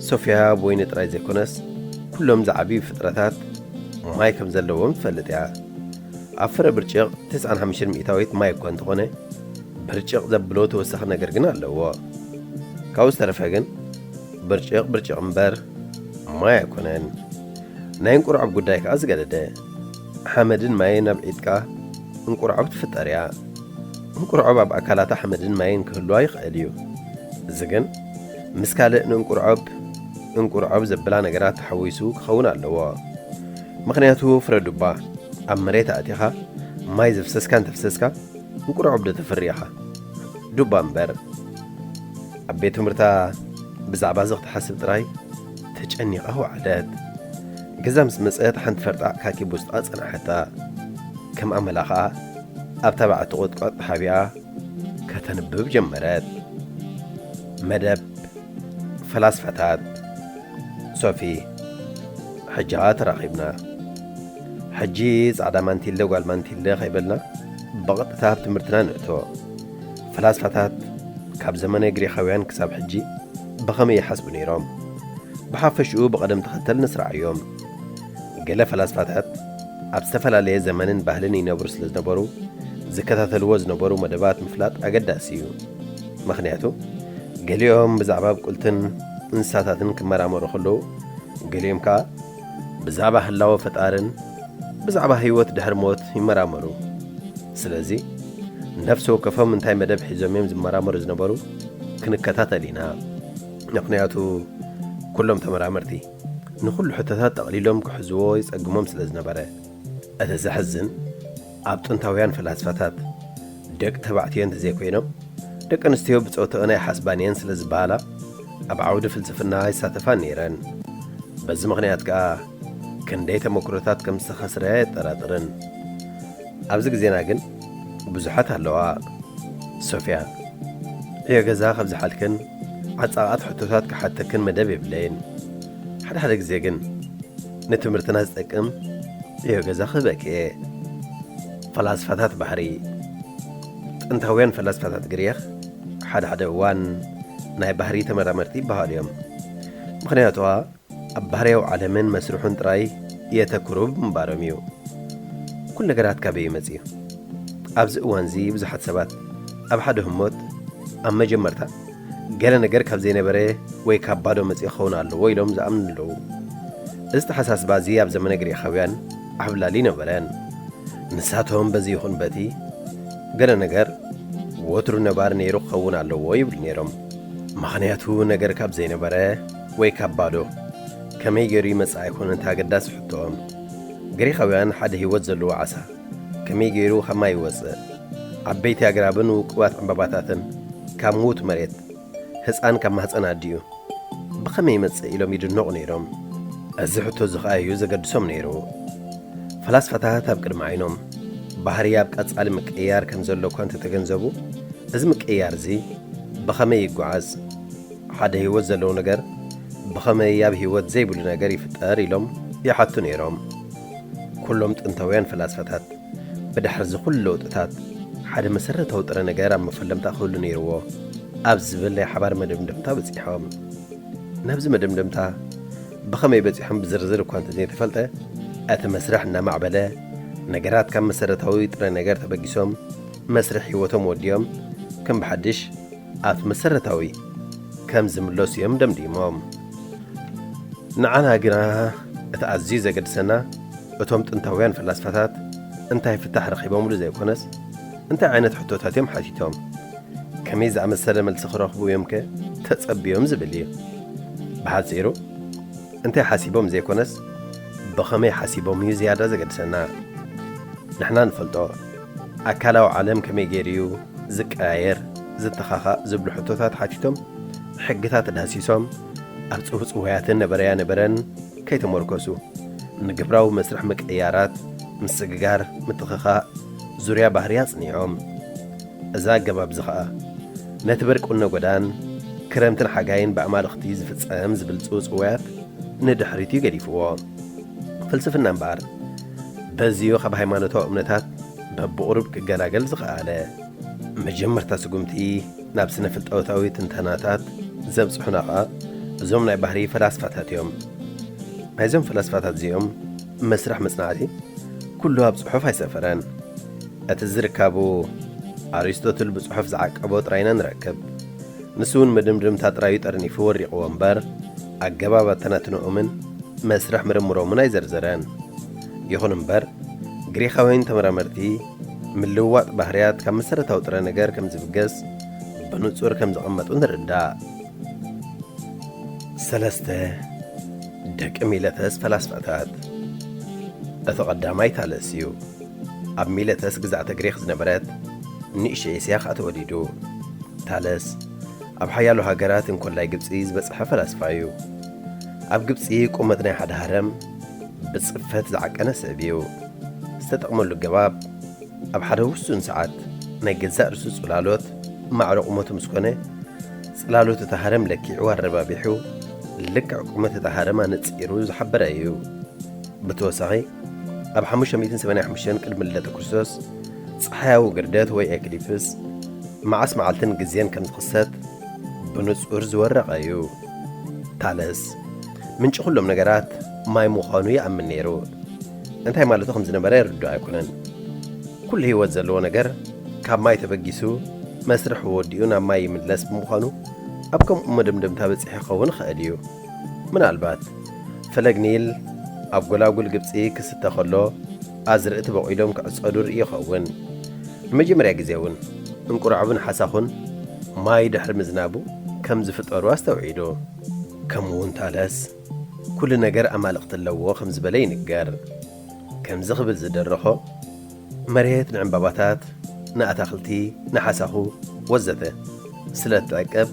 ሶፍያ ብወይኒ ጥራይ ዘይኮነስ፣ ኩሎም ዝዓብዩ ፍጥረታት ማይ ከም ዘለዎም ትፈልጥ እያ። ኣብ ፍረ ብርጭቕ ተስዓን ሓሙሽተን ሚእታዊት ማይ እኳ እንተኾነ፣ ብርጭቕ ዘብሎ ተወሳኺ ነገር ግን ኣለዎ። ካብኡ ዝተረፈ ግን፣ ብርጭቕ ብርጭቕ እምበር ማይ ኣይኮነን። ናይ እንቁርዖብ ጉዳይ ከኣ ዝገደደ። ሓመድን ማይን ኣብ ዒጥቃ እንቁርዖብ ትፍጠር እያ። እንቁርዖብ ኣብ ኣካላታ ሓመድን ማይን ክህልዋ ይኽእል እዩ። እዚ ግን ምስ ካልእ ንእንቁርዖብ እንቁርዖብ ዘብላ ነገራት ተሓዊሱ ክኸውን ኣለዎ። ምኽንያቱ ፍረ ዱባ ኣብ መሬት ኣእቲኻ ማይ ዘፍሰስካ እንተፍሰስካ እንቁርዖብ ዶ ተፍሪ ኢኻ? ዱባ እምበር። ኣብ ቤት ትምህርታ ብዛዕባ እዚ ክትሓስብ ጥራይ ተጨኒቓ ወዓለት። ገዛ ምስ መጸት ሓንቲ ፈርጣዕ ካኪ ቦስጣ ጸናሓታ። ከም ኣመላ ኸኣ ኣብታ በዓቲ ቁጥቋጥ ተሓቢኣ ከተንብብ ጀመረት። መደብ ፈላስፋታት። ሶፊ፣ ሕጂ ኸኣ ተራኺብና። ሕጂ ጻዕዳ ማንቲለ ጓል ማንቲለ ከይበልና ብቐጥታ ኣብ ትምህርትና ንእቶ። ፈላስፋታት ካብ ዘመነ ግሪኻውያን ክሳብ ሕጂ ብኸመይ ይሓስቡ ነይሮም? ብሓፈሽኡ ብቐደም ተኸተል ንስራዓዮም። ገለ ፈላስፋታት ኣብ ዝተፈላለየ ዘመንን ባህልን ይነብሩ ስለ ዝነበሩ፣ ዝከታተልዎ ዝነበሩ መደባት ምፍላጥ ኣገዳሲ እዩ። ምኽንያቱ፣ ገሊኦም ብዛዕባ ኣብቁልትን እንስሳታትን ክመራመሩ ከለዉ፣ ገሊኦም ከኣ ብዛዕባ ህላወ ፈጣርን ብዛዕባ ህይወት ድሕሪ ሞት ይመራመሩ። ስለዚ፣ ነፍሲ ወከፎም እንታይ መደብ ሒዞም እዮም ዝመራመሩ ዝነበሩ ክንከታተል ኢና። ምኽንያቱ፣ ኩሎም ተመራመርቲ ንኹሉ ሕቶታት ጠቕሊሎም ክሕዝዎ ይጸግሞም ስለ ዝነበረ። እቲ ዘሕዝን፣ ኣብ ጥንታውያን ፈላስፋታት ደቂ ተባዕትዮ እንተዘይኮይኖም፣ ደቂ ኣንስትዮ ብጾትአን ኣይሓስባን እየን ስለ ዝበሃላ፣ ኣብ ዓውዲ ፍልስፍና ኣይሳተፋን ነይረን። በዚ ምኽንያት ከኣ ክንደይ ተመክሮታት ከም ዝተኸስረ ኣየጠራጥርን። ኣብዚ ግዜና ግን ብዙሓት ኣለዋ። ሶፍያ፣ ዕዮ ገዛ ካብ ዝሓልክን ዓጻቓት ሕቶታት ክሓተክን መደብ የብለይን። ሓደ ሓደ ግዜ ግን ንትምህርትና ዝጠቅም ዕዮ ገዛ ክህበኪ እየ። ፈላስፋታት ባህሪ። ጥንታውያን ፈላስፋታት ግሪኽ ሓደ ሓደ እዋን ናይ ባህሪ ተመራመርቲ ይበሃሉ እዮም። ምኽንያቱ ኣብ ባህርያዊ ዓለምን መስርሑን ጥራይ የተኩሩ ብምንባሮም እዩ። ኩሉ ነገራት ካበይ እዩ መጺኡ? ኣብዚ እዋንዚ ብዙሓት ሰባት ኣብ ሓደ ህሞት ኣብ መጀመርታ ገለ ነገር ካብ ዘይነበረ ወይ ካብ ባዶ መጺኡ ክኸውን ኣለዎ ኢሎም ዝኣምኑ ኣለዉ። እዚ ተሓሳስባ እዚ ኣብ ዘመነ ግሪኻውያን ዓብላሊ ነበረን። ንሳቶም በዚ ይኹን በቲ ገለ ነገር ወትሩ ነባሪ ነይሩ ክኸውን ኣለዎ ይብሉ ነይሮም። ምኽንያቱ ነገር ካብ ዘይነበረ ወይ ካብ ባዶ ከመይ ገይሩ ይመጽእ ኣይኮነን እቲ ኣገዳሲ ሕቶኦም። ግሪኻውያን ሓደ ህይወት ዘለዎ ዓሳ ከመይ ገይሩ ካብ ማይ ይወጽእ? ዓበይቲ ኣግራብን ውቁባት ዕምባባታትን ካብ ምዉት መሬት ህጻን ካብ ማህጸን ኣዲኡ ብኸመይ ይመጽእ ኢሎም ይድነቑ ነይሮም። እዚ ሕቶ እዚ ኸኣ እዩ ዘገድሶም ነይሩ። ፈላስፋታት ኣብ ቅድሚ ዓይኖም ባህሪ ኣብ ቀጻሊ ምቅይያር ከም ዘሎ እኳ እንተተገንዘቡ፣ እዚ ምቅይያር እዚ ብኸመይ ይጓዓዝ? ሓደ ህይወት ዘለዎ ነገር ብኸመይ ኣብ ህይወት ዘይብሉ ነገር ይፍጠር ኢሎም ይሓቱ ነይሮም። ኩሎም ጥንታውያን ፈላስፋታት ብድሕሪ እዚ ኩሉ ለውጥታት ሓደ መሰረታዊ ጥረ ነገር ኣብ መፈለምታ ክህሉ ነይርዎ ኣብ ዝብል ናይ ሓባር መደምደምታ በጺሖም። ናብዚ መደምደምታ ብኸመይ በጺሖም ብዝርዝር እኳ እንተዘይተፈልጠ፣ እቲ መስርሕ እናማዕበለ ነገራት ካብ መሰረታዊ ጥረ ነገር ተበጊሶም መስርሕ ህይወቶም ወዲኦም ከም ብሓድሽ ኣብቲ መሰረታዊ ከም ዝምለሱ እዮም ደምዲሞም። ንዓና ግና እቲ ኣዝዩ ዘገድሰና እቶም ጥንታውያን ፈላስፋታት እንታይ ፍታሕ ረኺቦምሉ ዘይኮነስ እንታይ ዓይነት ሕቶታት እዮም ሓቲቶም፣ ከመይ ዝኣመሰለ መልሲ ክረኽቡ እዮም ከ ተጸብዮም ዝብል እዩ። ብሓጺሩ እንታይ ሓሲቦም ዘይኮነስ ብኸመይ ሓሲቦም እዩ ዝያዳ ዘገድሰና። ንሕና ንፈልጦ ኣካላዊ ዓለም ከመይ ገይሩ እዩ ዝቀያየር፣ ዝተኻኻእ ዝብሉ ሕቶታት ሓቲቶም፣ ሕግታት ዳህሲሶም፣ ኣብ ጽውጽውያትን ነበረያ ነበረን ከይተመርኮሱ፣ ንግብራዊ መስርሕ ምቅይያራት፣ ምስግጋር፣ ምትኽኻእ ዙርያ ባህሪ ኣጽኒዖም። እዚ ኣገባብ እዚ ኸኣ ነቲ በርቂ ቁነ ጎዳን፣ ክረምትን ሓጋይን ብኣማልኽቲ ዝፍጸም ዝብል ጽውጽውያት ንድሕሪት እዩ ገዲፍዎ። ፍልስፍና እምበኣር በዚዮ ካብ ሃይማኖታዊ እምነታት በብቑሩብ ክገላገል ዝኸኣለ። መጀመርታ ስጉምቲ ናብ ስነ ፍልጠታዊ ትንተናታት ዘብጽሑና ኸኣ እዞም ናይ ባህሪ ፈላስፋታት እዮም። ናይዞም ፈላስፋታት እዚኦም መስርሕ መጽናዕቲ ኩሉ ኣብ ጽሑፍ ኣይሰፈረን። እቲ ዝርካቡ ኣሪስቶትል ብጽሑፍ ዝዓቀቦ ጥራይ ኢና ንረክብ። ንሱ እውን መደምደምታ ጥራዩ ጠርኒፉ ወሪቕዎ እምበር ኣገባብ ኣተናትንኦምን መስርሕ ምርምሮምን ኣይዘርዘረን። ይኹን እምበር ግሪኻውያን ተመራመርቲ ምልውዋጥ ባህርያት ካብ መሰረታዊ ጥረ ነገር ከም ዝብገስ ብንጹር ከም ዘቐመጡ ንርዳእ። ሰለስተ፣ ደቂ ሚለተስ ፈላስፋታት። እቲ ቀዳማይ ታለስ እዩ። ኣብ ሚለተስ ግዛዕተ ግሪኽ ዝነበረት ንእሽቶ ኤስያ ከኣ ተወሊዱ። ታለስ ኣብ ሓያሎ ሃገራት እንኮላይ ግብጺ ዝበጽሐ ፈላስፋ እዩ። ኣብ ግብጺ ቁመት ናይ ሓደ ሃረም ብጽፈት ዝዓቀነ ሰብ እዩ። ዝተጠቕመሉ ኣገባብ ኣብ ሓደ ውሱን ሰዓት ናይ ገዛእ ርእሱ ጽላሎት ማዕረ ቁመቱ ምስ ኮነ፣ ጽላሎት እቲ ሃረም ለኪዑ ኣረባቢሑ፣ ልክዕ ቁመት እቲ ሃረም ኣነጺሩ ዝሓበረ እዩ። ብተወሳኺ፣ ኣብ ሓሙሽተ ሚእትን ሰማንያን ሓሙሽተን ቅድሚ ልደተ ክርስቶስ፣ ጸሓያዊ ግርደት ወይ ኤክሊፕስ መዓስ መዓልትን ግዜን ከም ዝኽሰት ብንጹር ዝወረቐ እዩ። ታለስ፣ ምንጪ ኩሎም ነገራት ማይ ምዃኑ ይኣምን ነይሩ። እንታይ ማለቱ ከም ዝነበረ ርዱእ ኣይኮነን። ኩሉ ህይወት ዘለዎ ነገር ካብ ማይ ተበጊሱ መስርሕ ወዲኡ ናብ ማይ ይምለስ ብምዃኑ ኣብ ከምኡ መደምደምታ በጺሑ ክኸውን ይኽእል እዩ። ምናልባት ፈለግ ኒል ኣብ ጎላጉል ግብጺ ክስተ ከሎ ኣዝርእቲ በቒሎም ክዕጸዱ ርእዩ ይኸውን። ንመጀመርያ ግዜ እውን እንቁራዕቡን ሓሳኹን ማይ ድሕሪ ምዝናቡ ከም ዝፍጠሩ ኣስተውዒሉ። ከምኡ እውን ታለስ ኩሉ ነገር ኣማልኽቲ ኣለዎ ከም ዝበለ ይንገር። ከምዚ ክብል ዝደረኾ፣ መሬት ንዕምባባታት፣ ንኣታኽልቲ፣ ንሓሳኹ ወዘተ ስለ እትዕቅብ፣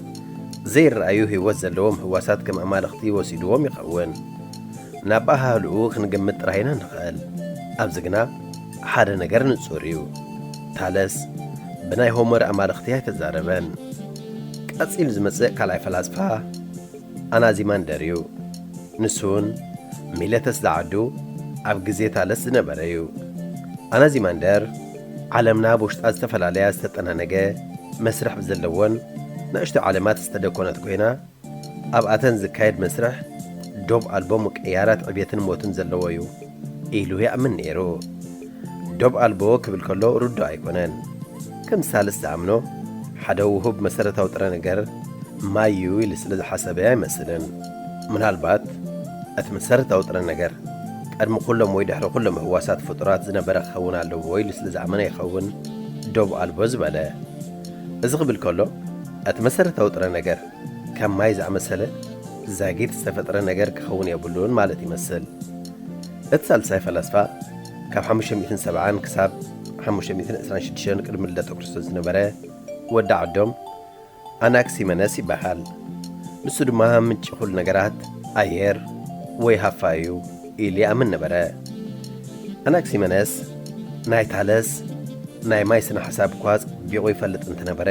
ዘይረኣዩ ህይወት ዘለዎም ህዋሳት ከም ኣማልኽቲ ወሲድዎም ይኸውን። ናብ ኣሃህልኡ ክንግምት ጥራይ ኢና ንኽእል። ኣብዚ ግና ሓደ ነገር ንጹር እዩ። ታለስ ብናይ ሆመር ኣማልኽቲ ኣይተዛረበን። ቀጺሉ ዝመጽእ ካልኣይ ፈላስፋ ኣናዚማንደር እዩ። ንሱ እውን ሚለተስ ዝዓዱ ኣብ ግዜ ታለስ ዝነበረ እዩ። ኣናዚማንደር ዓለምና ብውሽጣ ዝተፈላለያ ዝተጠናነገ መስርሕ ዘለወን ንእሽቶ ዓለማት ዝተደኮነት ኮይና ኣብኣተን ዝካየድ መስርሕ ዶብ ኣልቦ ምቅያራት ዕብየትን ሞትን ዘለዎ እዩ ኢሉ ይኣምን ነይሩ። ዶብ ኣልቦ ክብል ከሎ ርዱእ ኣይኮነን። ከም ሳልስ ዝኣምኖ ሓደ ውሁብ መሰረታዊ ጥረ ነገር ማይ እዩ ኢሉ ስለ ዝሓሰበ ኣይመስልን። ምናልባት እቲ መሰረታዊ ጥረ ነገር ቀድሚ ኩሎም ወይ ድሕሪ ኩሎም ህዋሳት ፍጡራት ዝነበረ ክኸውን ኣለዎ ኢሉ ስለ ዝኣመነ ይኸውን ዶብ ኣልቦ ዝበለ። እዚ ክብል ከሎ እቲ መሰረታዊ ጥረ ነገር ካብ ማይ ዝኣመሰለ ዛጊት ዝተፈጥረ ነገር ክኸውን የብሉን ማለት ይመስል። እቲ ሳልሳይ ፈላስፋ ካብ ሓሙሽተ ሚእትን ሰብዓን ክሳብ ሓሙሽተ ሚእትን ዕስራን ሽዱሽተን ቅድሚ ልደተ ክርስቶስ ዝነበረ ወዲ ዓዶም ኣናክሲመነስ ይበሃል። ንሱ ድማ ምንጪ ኩሉ ነገራት ኣየር ወይ ሃፋ እዩ ኢሉ ይኣምን ነበረ። ኣናክሲመነስ ናይ ታለስ ናይ ማይ ስነ ሓሳብ እኳ ጸቢቑ ይፈልጥ እንተነበረ፣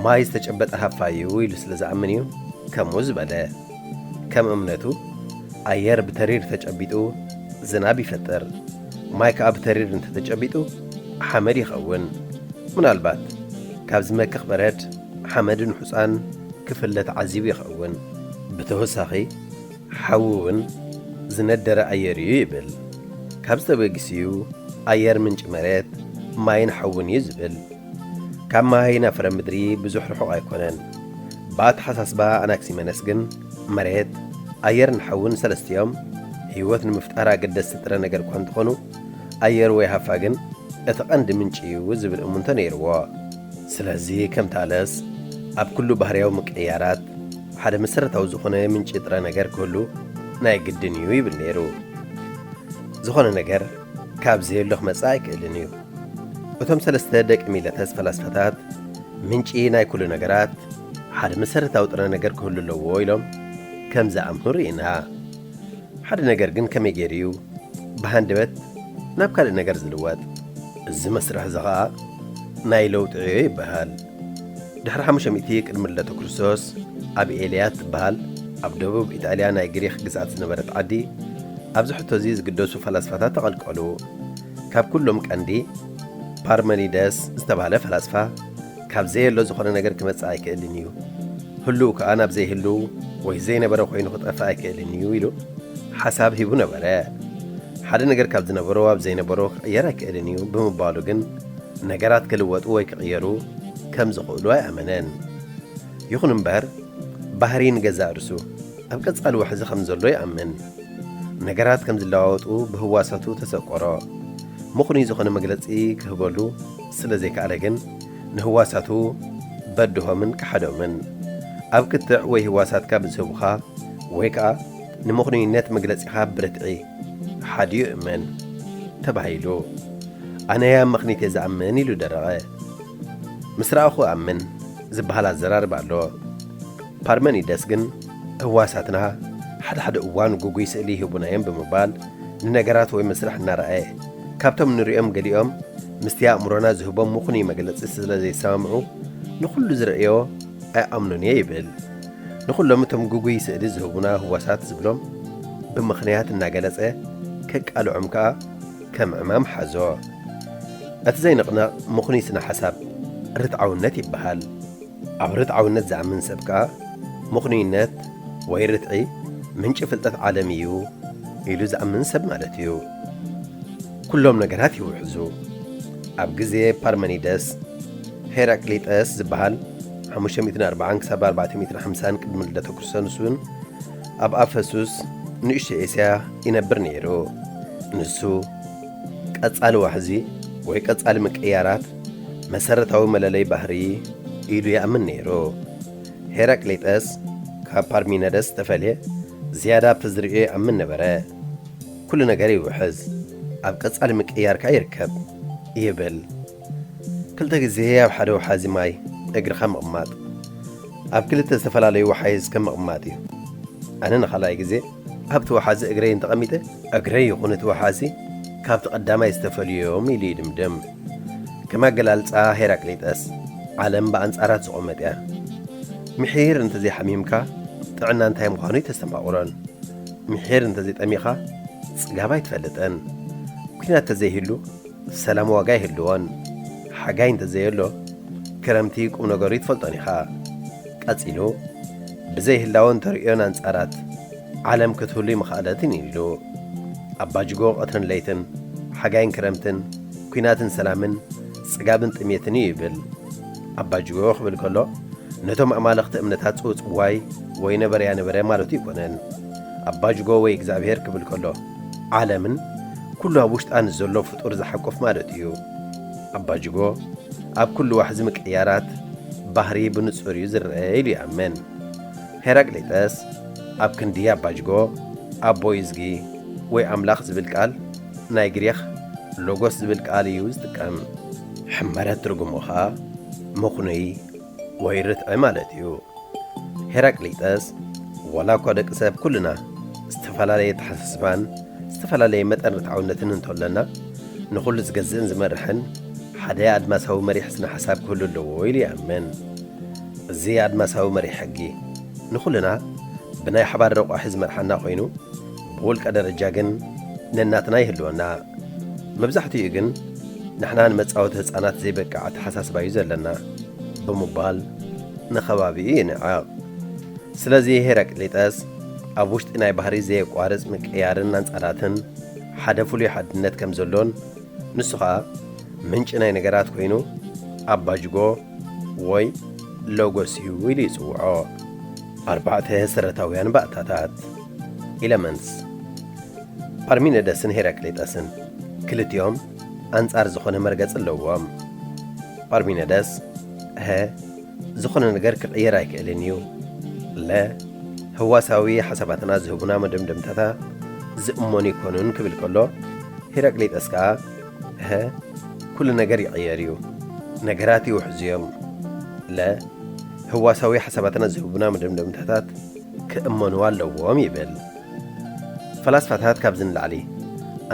ማይ ዝተጨበጠ ሃፋ እዩ ኢሉ ስለ ዝኣምን እዩ ከምኡ ዝበለ። ከም እምነቱ ኣየር ብተሪር ተጨቢጡ ዝናብ ይፈጥር፣ ማይ ከኣ ብተሪር እንተተጨቢጡ ሓመድ ይኸውን። ምናልባት ካብ ዝመክኽ በረድ ሓመድን ሑጻን ክፍለ ተዓዚቡ ይኸውን። ብተወሳኺ ሓዊ እውን ዝነደረ ኣየር እዩ ይብል። ካብዚ ተበጊሱ እዩ ኣየር ምንጪ መሬት፣ ማይን ሓውን እዩ ዝብል። ካብ ማይ ናብ ፍረ ምድሪ ብዙሕ ርሑቕ ኣይኮነን። ብኣተሓሳስባ ኣናክሲመነስ ግን መሬት፣ ኣየርን ሓውን ሰለስቲኦም ህይወት ንምፍጣር ኣገደስቲ ጥረ ነገር እኳ እንተኾኑ ኣየር ወይ ሃፋ ግን እቲ ቀንዲ ምንጪ እዩ ዝብል እሙንቶ ነይርዎ። ስለዚ ከም ታለስ ኣብ ኩሉ ባህርያዊ ምቅይያራት ሓደ መሰረታዊ ዝኾነ ምንጪ ጥረ ነገር ክህሉ ናይ ግድን እዩ ይብል ነይሩ። ዝኾነ ነገር ካብ ዘየሎ ክመጽእ ኣይክእልን እዩ። እቶም ሰለስተ ደቂ ሚለተስ ፈላስፋታት ምንጪ ናይ ኩሉ ነገራት ሓደ መሰረታዊ ጥረ ነገር ክህሉ ኣለዎ ኢሎም ከም ዝኣምኑ ርኢና። ሓደ ነገር ግን ከመይ ገይሩ እዩ ብሃንደበት ናብ ካልእ ነገር ዝልወጥ? እዚ መስርሕ እዚ ኸኣ ናይ ለውጢ ዕዮ ይበሃል። ድሕሪ ሓሙሽተ ሚእቲ ቅድሚ ልደተ ክርስቶስ ኣብ ኤልያ እትበሃል ኣብ ደቡብ ኢጣልያ ናይ ግሪኽ ግዝኣት ዝነበረት ዓዲ ኣብዚ ሕቶ እዚ ዝግደሱ ፈላስፋታት ተቐልቀሉ። ካብ ኩሎም ቀንዲ ፓርመኒደስ ዝተባህለ ፈላስፋ ካብ ዘየሎ ዝኾነ ነገር ክመጽእ ኣይክእልን እዩ፣ ህሉው ከኣ ናብ ዘይህሉው ወይ ዘይነበረ ኮይኑ ክጠፍእ ኣይክእልን እዩ ኢሉ ሓሳብ ሂቡ ነበረ። ሓደ ነገር ካብ ዝነበሮ ኣብ ዘይነበሮ ክቕየር ኣይክእልን እዩ ብምባሉ ግን ነገራት ክልወጡ ወይ ክቕየሩ ከም ዝኽእሉ ኣይኣመነን። ይኹን እምበር ባህሪ ንገዛእ ርእሱ ኣብ ቀጻሊ ዋሕዚ ከም ዘሎ ይኣምን። ነገራት ከም ዝለዋወጡ ብህዋሳቱ ተሰቆሮ። ምኽኑይ ዝኾነ መግለጺ ክህበሉ ስለ ዘይከኣለ ግን ንህዋሳቱ በድሆምን ከሓዶምን። ኣብ ክትዕ ወይ ህዋሳትካ ብዝህቡኻ ወይ ከኣ ንምኽኑይነት መግለጺኻ ብርትዒ ሓድዩ እመን ተባሂሉ። ኣነ ኣብ ምኽኒት እየ ዝኣምን ኢሉ ደረቐ። ምስ ረኣኹ እኣምን ዝበሃል ኣዘራርባ ኣሎ። ፓርመኒደስ ግን ህዋሳትና ሓደ ሓደ እዋን ግጉይ ስእሊ ይህቡና እዮም ብምባል ንነገራት ወይ መስርሕ እናረኣየ ካብቶም ንሪኦም ገሊኦም ምስቲ ኣእምሮና ዝህቦም ምኽኑይ መግለጺ ስለ ዘይሰማምዑ ንኹሉ ዝርእዮ ኣይኣምኖን እየ ይብል። ንኹሎም እቶም ግጉይ ስእሊ ዝህቡና ህዋሳት ዝብሎም ብምኽንያት እናገለጸ ከቃልዖም ከኣ ከም ዕማም ሓዞ። እቲ ዘይንቕነቕ ምኽኑይ ስነ ሓሳብ ርትዓውነት ይበሃል። ኣብ ርትዓውነት ዝኣምን ሰብ ከኣ ምኽኑይነት ወይ ርትዒ ምንጪ ፍልጠት ዓለም እዩ ኢሉ ዝኣምን ሰብ ማለት እዩ። ኩሎም ነገራት ይውሕዙ። ኣብ ግዜ ፓርመኒደስ ሄራክሊጠስ ዝበሃል ሓሙሽተ ሚእትን ኣርባዓን ክሳብ ኣርባዕተ ሚእትን ሓምሳን ቅድሚ ልደተ ክርስቶስ እውን ኣብ ኣፈሱስ ንእሽቶ ኤስያ ይነብር ነይሩ። ንሱ ቀጻሊ ዋሕዚ ወይ ቀጻሊ ምቅያራት መሰረታዊ መለለይ ባህሪ ኢሉ ይኣምን ነይሩ። ሄራክሊጠስ ካብ ፓርሚነደስ ዝተፈልየ ዝያዳ ኣብቲ ዝርእዮ ይኣምን ነበረ። ኩሉ ነገር ይውሕዝ፣ ኣብ ቀጻሊ ምቅይያር ከኣ ይርከብ ይብል። ክልተ ግዜ ኣብ ሓደ ወሓዚ ማይ እግርኻ ምቕማጥ፣ ኣብ ክልተ ዝተፈላለዩ ወሓይዝ ከም ምቕማጥ እዩ። ኣነ ንኻልኣይ ግዜ ኣብቲ ወሓዚ እግረይ እንተቐሚጠ፣ እግረይ ይኹን እቲ ወሓዚ ካብቲ ቀዳማይ ዝተፈልዩ እዮም ኢሉ ይድምድም። ከም ኣገላልጻ ሄራቅሊጠስ፣ ዓለም ብኣንጻራት ዝቖመት እያ። ምሒር እንተዘይሓሚምካ ጥዕና እንታይ ምዃኑ ኣይተስተማቕሮን። ምሒር እንተዘይጠሚኻ ጽጋብ ኣይትፈልጥን። ኲናት እንተዘይህሉ ሰላም ዋጋ ኣይህልዎን። ሓጋይ እንተዘየሎ ክረምቲ ቁም ነገሩ ኣይትፈልጦን ኢኻ። ቀጺሉ ብዘይህላወ እንተርእዮን ኣንጻራት ዓለም ክትህሉ ኣይምኸኣለትን ኢሉ። ኣባጅጎ ቀትርን ለይትን፣ ሓጋይን ክረምትን፣ ኲናትን ሰላምን፣ ጽጋብን ጥሜትን እዩ ይብል። ኣባጅጎ ክብል ከሎ ነቶም ኣማለኽቲ እምነታት ጽውጽዋይ ወይ ነበረያ ነበረ ማለቱ ኣይኮነን። ኣባጅጎ ወይ እግዚኣብሔር ክብል ከሎ ዓለምን ኩሉ ኣብ ውሽጣ ንዘሎ ፍጡር ዝሓቁፍ ማለት እዩ። ኣባጅጎ ኣብ ኩሉ ዋሕዚ ምቅያራት ባህሪ ብንጹር እዩ ዝረአ ኢሉ ይኣምን። ሄራቅሊጠስ ኣብ ክንዲ ኣባጅጎ ኣቦ ይዝጊ ወይ ኣምላኽ ዝብል ቃል ናይ ግሪኽ ሎጎስ ዝብል ቃል እዩ ዝጥቀም። ሕመረት ትርጉሙ ኸኣ ምኽኑይ ወይ ርትዒ ማለት እዩ። ሄራቅሊጠስ ዋላ እኳ ደቂ ሰብ ኩልና ዝተፈላለየ ኣተሓሳስባን ዝተፈላለየ መጠን ርትዓውነትን እንተለና፣ ንኹሉ ዝገዝእን ዝመርሕን ሓደ ኣድማሳዊ መሪሕ ስነ ሓሳብ ክህሉ ኣለዎ ኢሉ ይኣምን። እዚ ኣድማሳዊ መሪሕ ሕጊ ንኹልና ብናይ ሓባር ረቋሒ ዝመርሓና ኮይኑ፣ ብውልቀ ደረጃ ግን ነናትና ይህልወና። መብዛሕትኡ ግን ንሕና ንመጻወቲ ህጻናት ዘይበቅዕ ኣተሓሳስባ እዩ ዘለና ብምባል ንኸባቢኡ ይንዕቕ። ስለዚ ሄራቅሊጠስ ኣብ ውሽጢ ናይ ባህሪ ዘየቋርጽ ምቅያርን ኣንጻራትን ሓደ ፍሉይ ሓድነት ከም ዘሎን ንሱ ኸኣ ምንጪ ናይ ነገራት ኮይኑ ኣባጅጎ ወይ ሎጎስ እዩ ኢሉ ይጽውዖ። ኣርባዕተ ሰረታውያን ባእታታት፣ ኤለመንትስ። ፓርሚነደስን ሄራክሊጠስን ክልቲኦም ኣንጻር ዝኾነ መርገጽ ኣለዎም። ፓርሚነደስ፣ ሀ፣ ዝኾነ ነገር ክቕየር ኣይክእልን እዩ። ለ፣ ህዋሳዊ ሓሳባትና ዝህቡና መደምደምታታት ዝእመኑ ኣይኮኑን ክብል ከሎ፣ ሄራክሊጠስ ከኣ፣ ሀ፣ ኩሉ ነገር ይቕየር እዩ። ነገራት ይውሕዙ እዮም። ለ፣ ህዋሳዊ ሓሳባትና ዝህቡና መደምደምታታት ክእመኑ ኣለዎም ይብል። ፈላስፋታት ካብዚ ንላዕሊ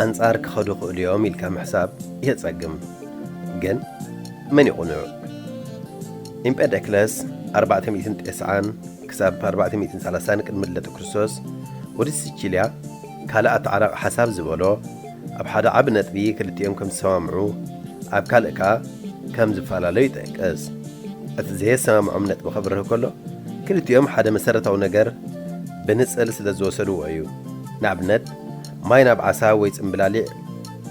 ኣንጻር ክኸዱ ይኽእሉ እዮም ኢልካ ምሕሳብ የጸግም። ግን መን እዩ ቅኑዕ? ኢምጴደክለስ ኣርባዕተ ሚእትን ተስዓን ክሳብ ኣርባዕተ ሚእትን ሰላሳን ቅድሚ ልደተ ክርስቶስ ወዲ ሲቺልያ ካልእ ኣተዓራቒ ሓሳብ ዝበሎ፣ ኣብ ሓደ ዓቢ ነጥቢ ክልቲኦም ከም ዝሰማምዑ፣ ኣብ ካልእ ከኣ ከም ዝፈላለዩ ይጠቅስ። እቲ ዘየሰማምዖም ነጥቢ ከብርህ ከሎ፣ ክልቲኦም ሓደ መሰረታዊ ነገር ብንጽል ስለ ዝወሰድዎ እዩ። ንኣብነት፣ ማይ ናብ ዓሳ ወይ ጽምብላሊዕ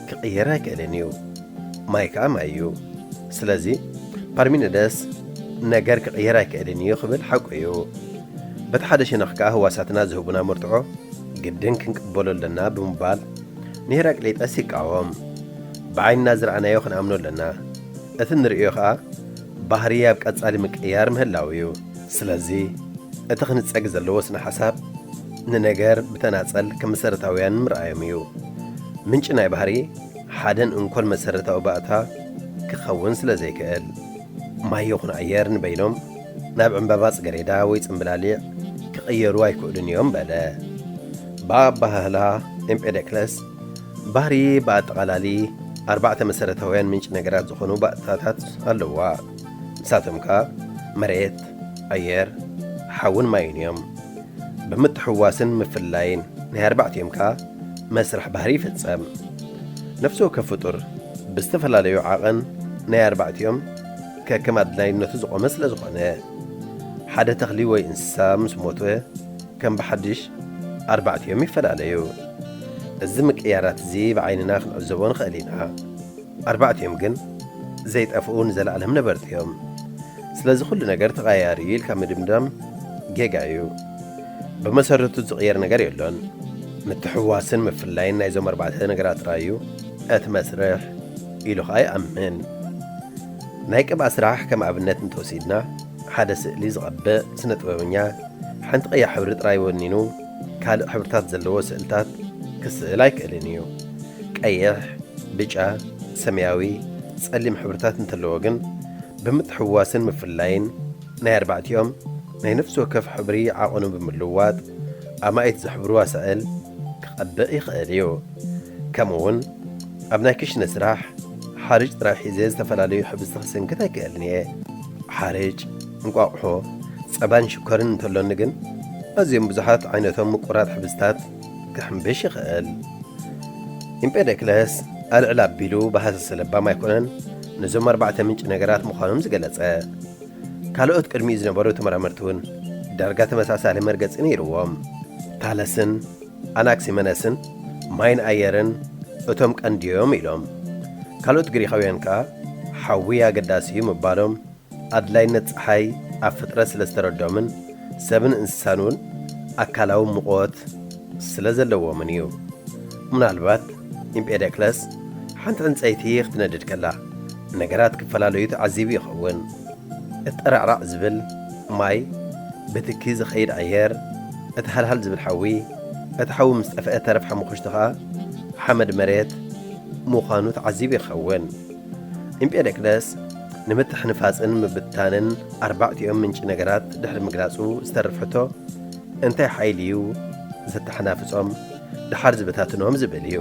ክቕየር ኣይክእልን እዩ። ማይ ከኣ ማይ እዩ። ስለዚ፣ ፓርሚነደስ ነገር ክቕየር ኣይክእልን እዩ ክብል ሓቁ እዩ። በቲ ሓደ ሸነኽ ከኣ ህዋሳትና ዝህቡና መርትዖ ግድን ክንቅበሎ ኣለና ብምባል ንሄራቅሊጠስ ይቃወም። ብዓይንና ዝረኣናዮ ክንኣምኖ ኣለና። እቲ ንርእዮ ከኣ ባህሪ ኣብ ቀጻሊ ምቅይያር ምህላው እዩ። ስለዚ፣ እቲ ክንጸግ ዘለዎ ስነ ሓሳብ ንነገር ብተናጸል ከም መሰረታውያን ምርኣዮም እዩ። ምንጪ ናይ ባህሪ ሓደን እንኮን መሰረታዊ ባእታ ክኸውን ስለ ዘይክእል። ማይ ይኹን ኣየር ንበይኖም ናብ ዕምባባ ጽገሬዳ ወይ ጽምብላሊዕ ክቕየሩ ኣይክእሉን እዮም በለ። ብኣበሃህላ ኤምጴደክለስ፣ ባህሪ ብኣጠቓላሊ ኣርባዕተ መሰረታውያን ምንጪ ነገራት ዝኾኑ ባእታታት ኣለዋ። ንሳቶም ከኣ መሬት፣ ኣየር፣ ሓውን ማይን እዮም። ብምትሕውዋስን ምፍልላይን ናይ ኣርባዕቲኦም ከኣ መስርሕ ባህሪ ይፍጸም። ነፍሲ ወከፍ ፍጡር ብዝተፈላለዩ ዓቐን ናይ ኣርባዕቲኦም ከከም ኣድላይነቱ ዝቖመ ስለ ዝኾነ፣ ሓደ ተኽሊ ወይ እንስሳ ምስ ሞተ ከም ብሓድሽ ኣርባዕቲኦም ይፈላለዩ። እዚ ምቅያራት እዚ ብዓይንና ክንዕዘቦ ንኽእል ኢና። ኣርባዕቲኦም ግን ዘይጠፍኡ ንዘለኣለም ነበርቲ እዮም። ስለዚ ኩሉ ነገር ተቐያያሪ እዩ ኢልካ ምድምዳም ጌጋ እዩ። ብመሰረቱ ዝቕየር ነገር የሎን። ምትሕውዋስን ምፍላይን ናይዞም ኣርባዕተ ነገራት ጥራይ እዩ እቲ መስርሕ ኢሉ ኸኣ ይኣምን። ናይ ቅብኣ ስራሕ ከም ኣብነት እንተወሲድና፣ ሓደ ስእሊ ዝቐብእ ስነ ጥበበኛ ሓንቲ ቀያሕ ሕብሪ ጥራይ ወኒኑ ካልእ ሕብርታት ዘለዎ ስእልታት ክስእል ኣይክእልን እዩ። ቀይሕ፣ ብጫ፣ ሰማያዊ፣ ጸሊም ሕብርታት እንተለዎ ግን፣ ብምትሕውዋስን ምፍላይን ናይ ኣርባዕቲኦም ናይ ነፍሲ ወከፍ ሕብሪ ዓቐኑ ብምልዋጥ ኣማኢት ዝሕብርዋ ስዕል ክቐብእ ይኽእል እዩ። ከምኡ እውን ኣብ ናይ ክሽነ ስራሕ ሓርጭ ጥራይ ሒዘ ዝተፈላለዩ ሕብዝቲ ክስንክት ኣይክእልን እየ። ሓርጭ፣ እንቋቑሖ፣ ጸባን ሽኮርን እንተሎኒ ግን ኣዝዮም ብዙሓት ዓይነቶም ምቁራት ሕብዝታት ክሕንብሽ ይኽእል። ኢምጴደክለስ ኣልዕል ኣቢሉ ብሃሰሰ ለባም ኣይኮነን ነዞም ኣርባዕተ ምንጪ ነገራት ምዃኖም ዝገለጸ። ካልኦት ቅድሚኡ ዝነበሩ ተመራመርቲ እውን ዳርጋ ተመሳሳሊ መርገጺ ነይርዎም። ታለስን ኣናክሲመነስን ማይን ኣየርን እቶም ቀንዲዮም ኢሎም። ካልኦት ግሪኻውያን ከኣ ሓዊ ኣገዳሲ እዩ ምባሎም ኣድላይነት ጸሓይ ኣብ ፍጥረት ስለ ዝተረድኦምን ሰብን እንስሳን እውን ኣካላዊ ሙቐት ስለ ዘለዎምን እዩ። ምናልባት ኢምጴደክለስ ሓንቲ ዕንጸይቲ ክትነድድ ከላ ነገራት ክፈላለዩ ተዓዚቡ ይኸውን። እቲ ጠራዕራዕ ዝብል ማይ፣ ብትኪ ዝኸይድ ኣየር፣ እቲ ሃልሃል ዝብል ሓዊ፣ እቲ ሓዊ ምስ ጠፍአ ተረፍ ሓሙኽሽቲ ኸኣ ሓመድ መሬት ምዃኑ ተዓዚቡ ይኸውን። ኢምጴደክለስ ንምትሕንፋጽን ምብትታንን ኣርባዕቲኦም ምንጪ ነገራት ድሕሪ ምግላጹ ዝተርፍ ሕቶ፣ እንታይ ሓይሊ እዩ ዘተሓናፍጾም ደሓር ዝበታትኖም ዝብል እዩ።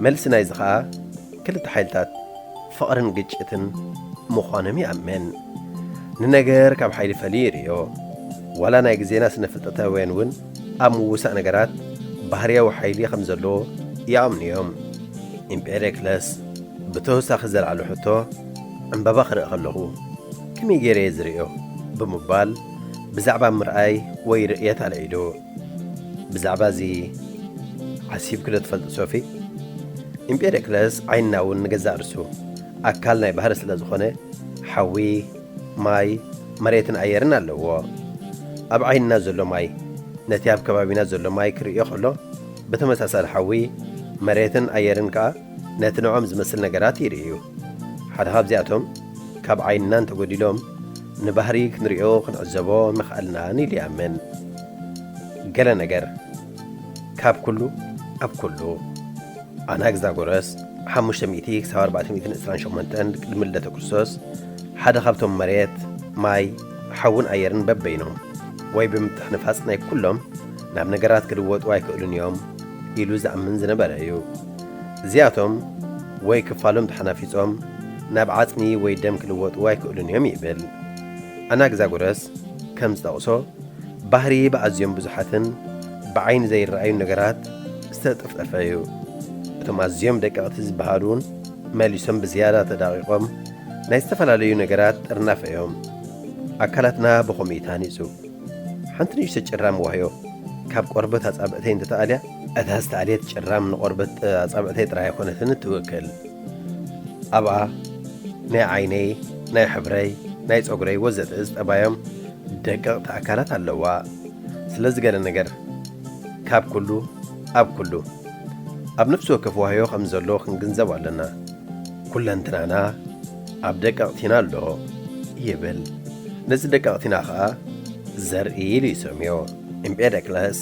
መልሲ ናይዚ ኸኣ ክልተ ሓይልታት ፍቕርን ግጭትን ምዃኖም ይኣምን። ንነገር ካብ ሓይሊ ፈልዩ ይርእዮ። ዋላ ናይ ግዜና ስነ ፍልጠታውያን እውን ኣብ ምውሳእ ነገራት ባህርያዊ ሓይሊ ከም ዘሎ ይኣምኑ እዮም። ኢምፔሪክለስ ብተወሳኺ ዘልዓሎ ሕቶ፣ ዕምባባ ክርኢ ከለኹ ከመይ ገይረ እየ ዝርእዮ? ብምባል ብዛዕባ ምርኣይ ወይ ርእየት ኣልዒሉ። ብዛዕባ እዚ ሓሲብክዶ ትፈልጥ ሶፊ? ኢምፔሪክለስ ዓይንና እውን ንገዛእ ርእሱ ኣካል ናይ ባህሪ ስለ ዝኾነ፣ ሓዊ፣ ማይ፣ መሬትን ኣየርን ኣለዎ። ኣብ ዓይንና ዘሎ ማይ ነቲ ኣብ ከባቢና ዘሎ ማይ ክርእዮ ከሎ፣ ብተመሳሳሊ ሓዊ፣ መሬትን ኣየርን ከኣ ነቲ ንዖም ዝመስል ነገራት ይርእዩ። ሓደ ካብዚኣቶም ካብ ዓይንና እንተጎዲሎም፣ ንባህሪ ክንርእዮ ክንዕዘቦ ምኽኣልናን ኢሉ ይኣምን። ገለ ነገር ካብ ኩሉ ኣብ ኩሉ። ኣናግዛጎረስ ሓሙሽተ ሚእቲ ክሳብ ኣርባዕተ ሚእትን ዕስራን ሸሞንተን ቅድሚ ልደተ ክርስቶስ ሓደ ካብቶም መሬት፣ ማይ፣ ሓውን ኣየርን በበይኖም ወይ ብምትሕንፋጽ ናይ ኩሎም ናብ ነገራት ክልወጡ ኣይክእሉን እዮም ኢሉ ዝኣምን ዝነበረ እዩ። እዚኣቶም ወይ ክፋሎም ተሓናፊጾም ናብ ዓጽሚ ወይ ደም ክልወጡ ኣይክእሉን እዮም ይብል። ኣናግዛጎረስ ከም ዝጠቕሶ፣ ባህሪ ብኣዝዮም ብዙሓትን ብዓይኒ ዘይረኣዩ ነገራት ዝተጠፍጠፈ እዩ። እቶም ኣዝዮም ደቀቕቲ ዝበሃሉ እውን መሊሶም ብዝያዳ ተዳቒቖም ናይ ዝተፈላለዩ ነገራት ጥርናፈ እዮም። ኣካላትና ብኸምኡ እዩ ተሃኒጹ። ሓንቲ ንእሽቶ ጭራም ዋህዮ ካብ ቆርበት ኣጻብዕተይ እንተተኣልያ፣ እታ ዝተኣልየት ጭራም ንቆርበት ኣጻብዕተይ ጥራይ ኣይኮነትን እትውክል። ኣብኣ ናይ ዓይነይ፣ ናይ ሕብረይ፣ ናይ ጸጉረይ ወዘተ ዝጠባዮም ደቀቕቲ ኣካላት ኣለዋ። ስለዚ ገለ ነገር ካብ ኩሉ ኣብ ኩሉ ኣብ ነፍሲ ወከፍ ዋህዮ ከም ዘሎ ክንግንዘብ ኣለና። ኩለንትናና ኣብ ደቀቕቲና ኣሎ ይብል። ነዚ ደቀቕቲና ኸኣ ዘርኢ ኢሉ ይሰምዮ። ኢምፔደክለስ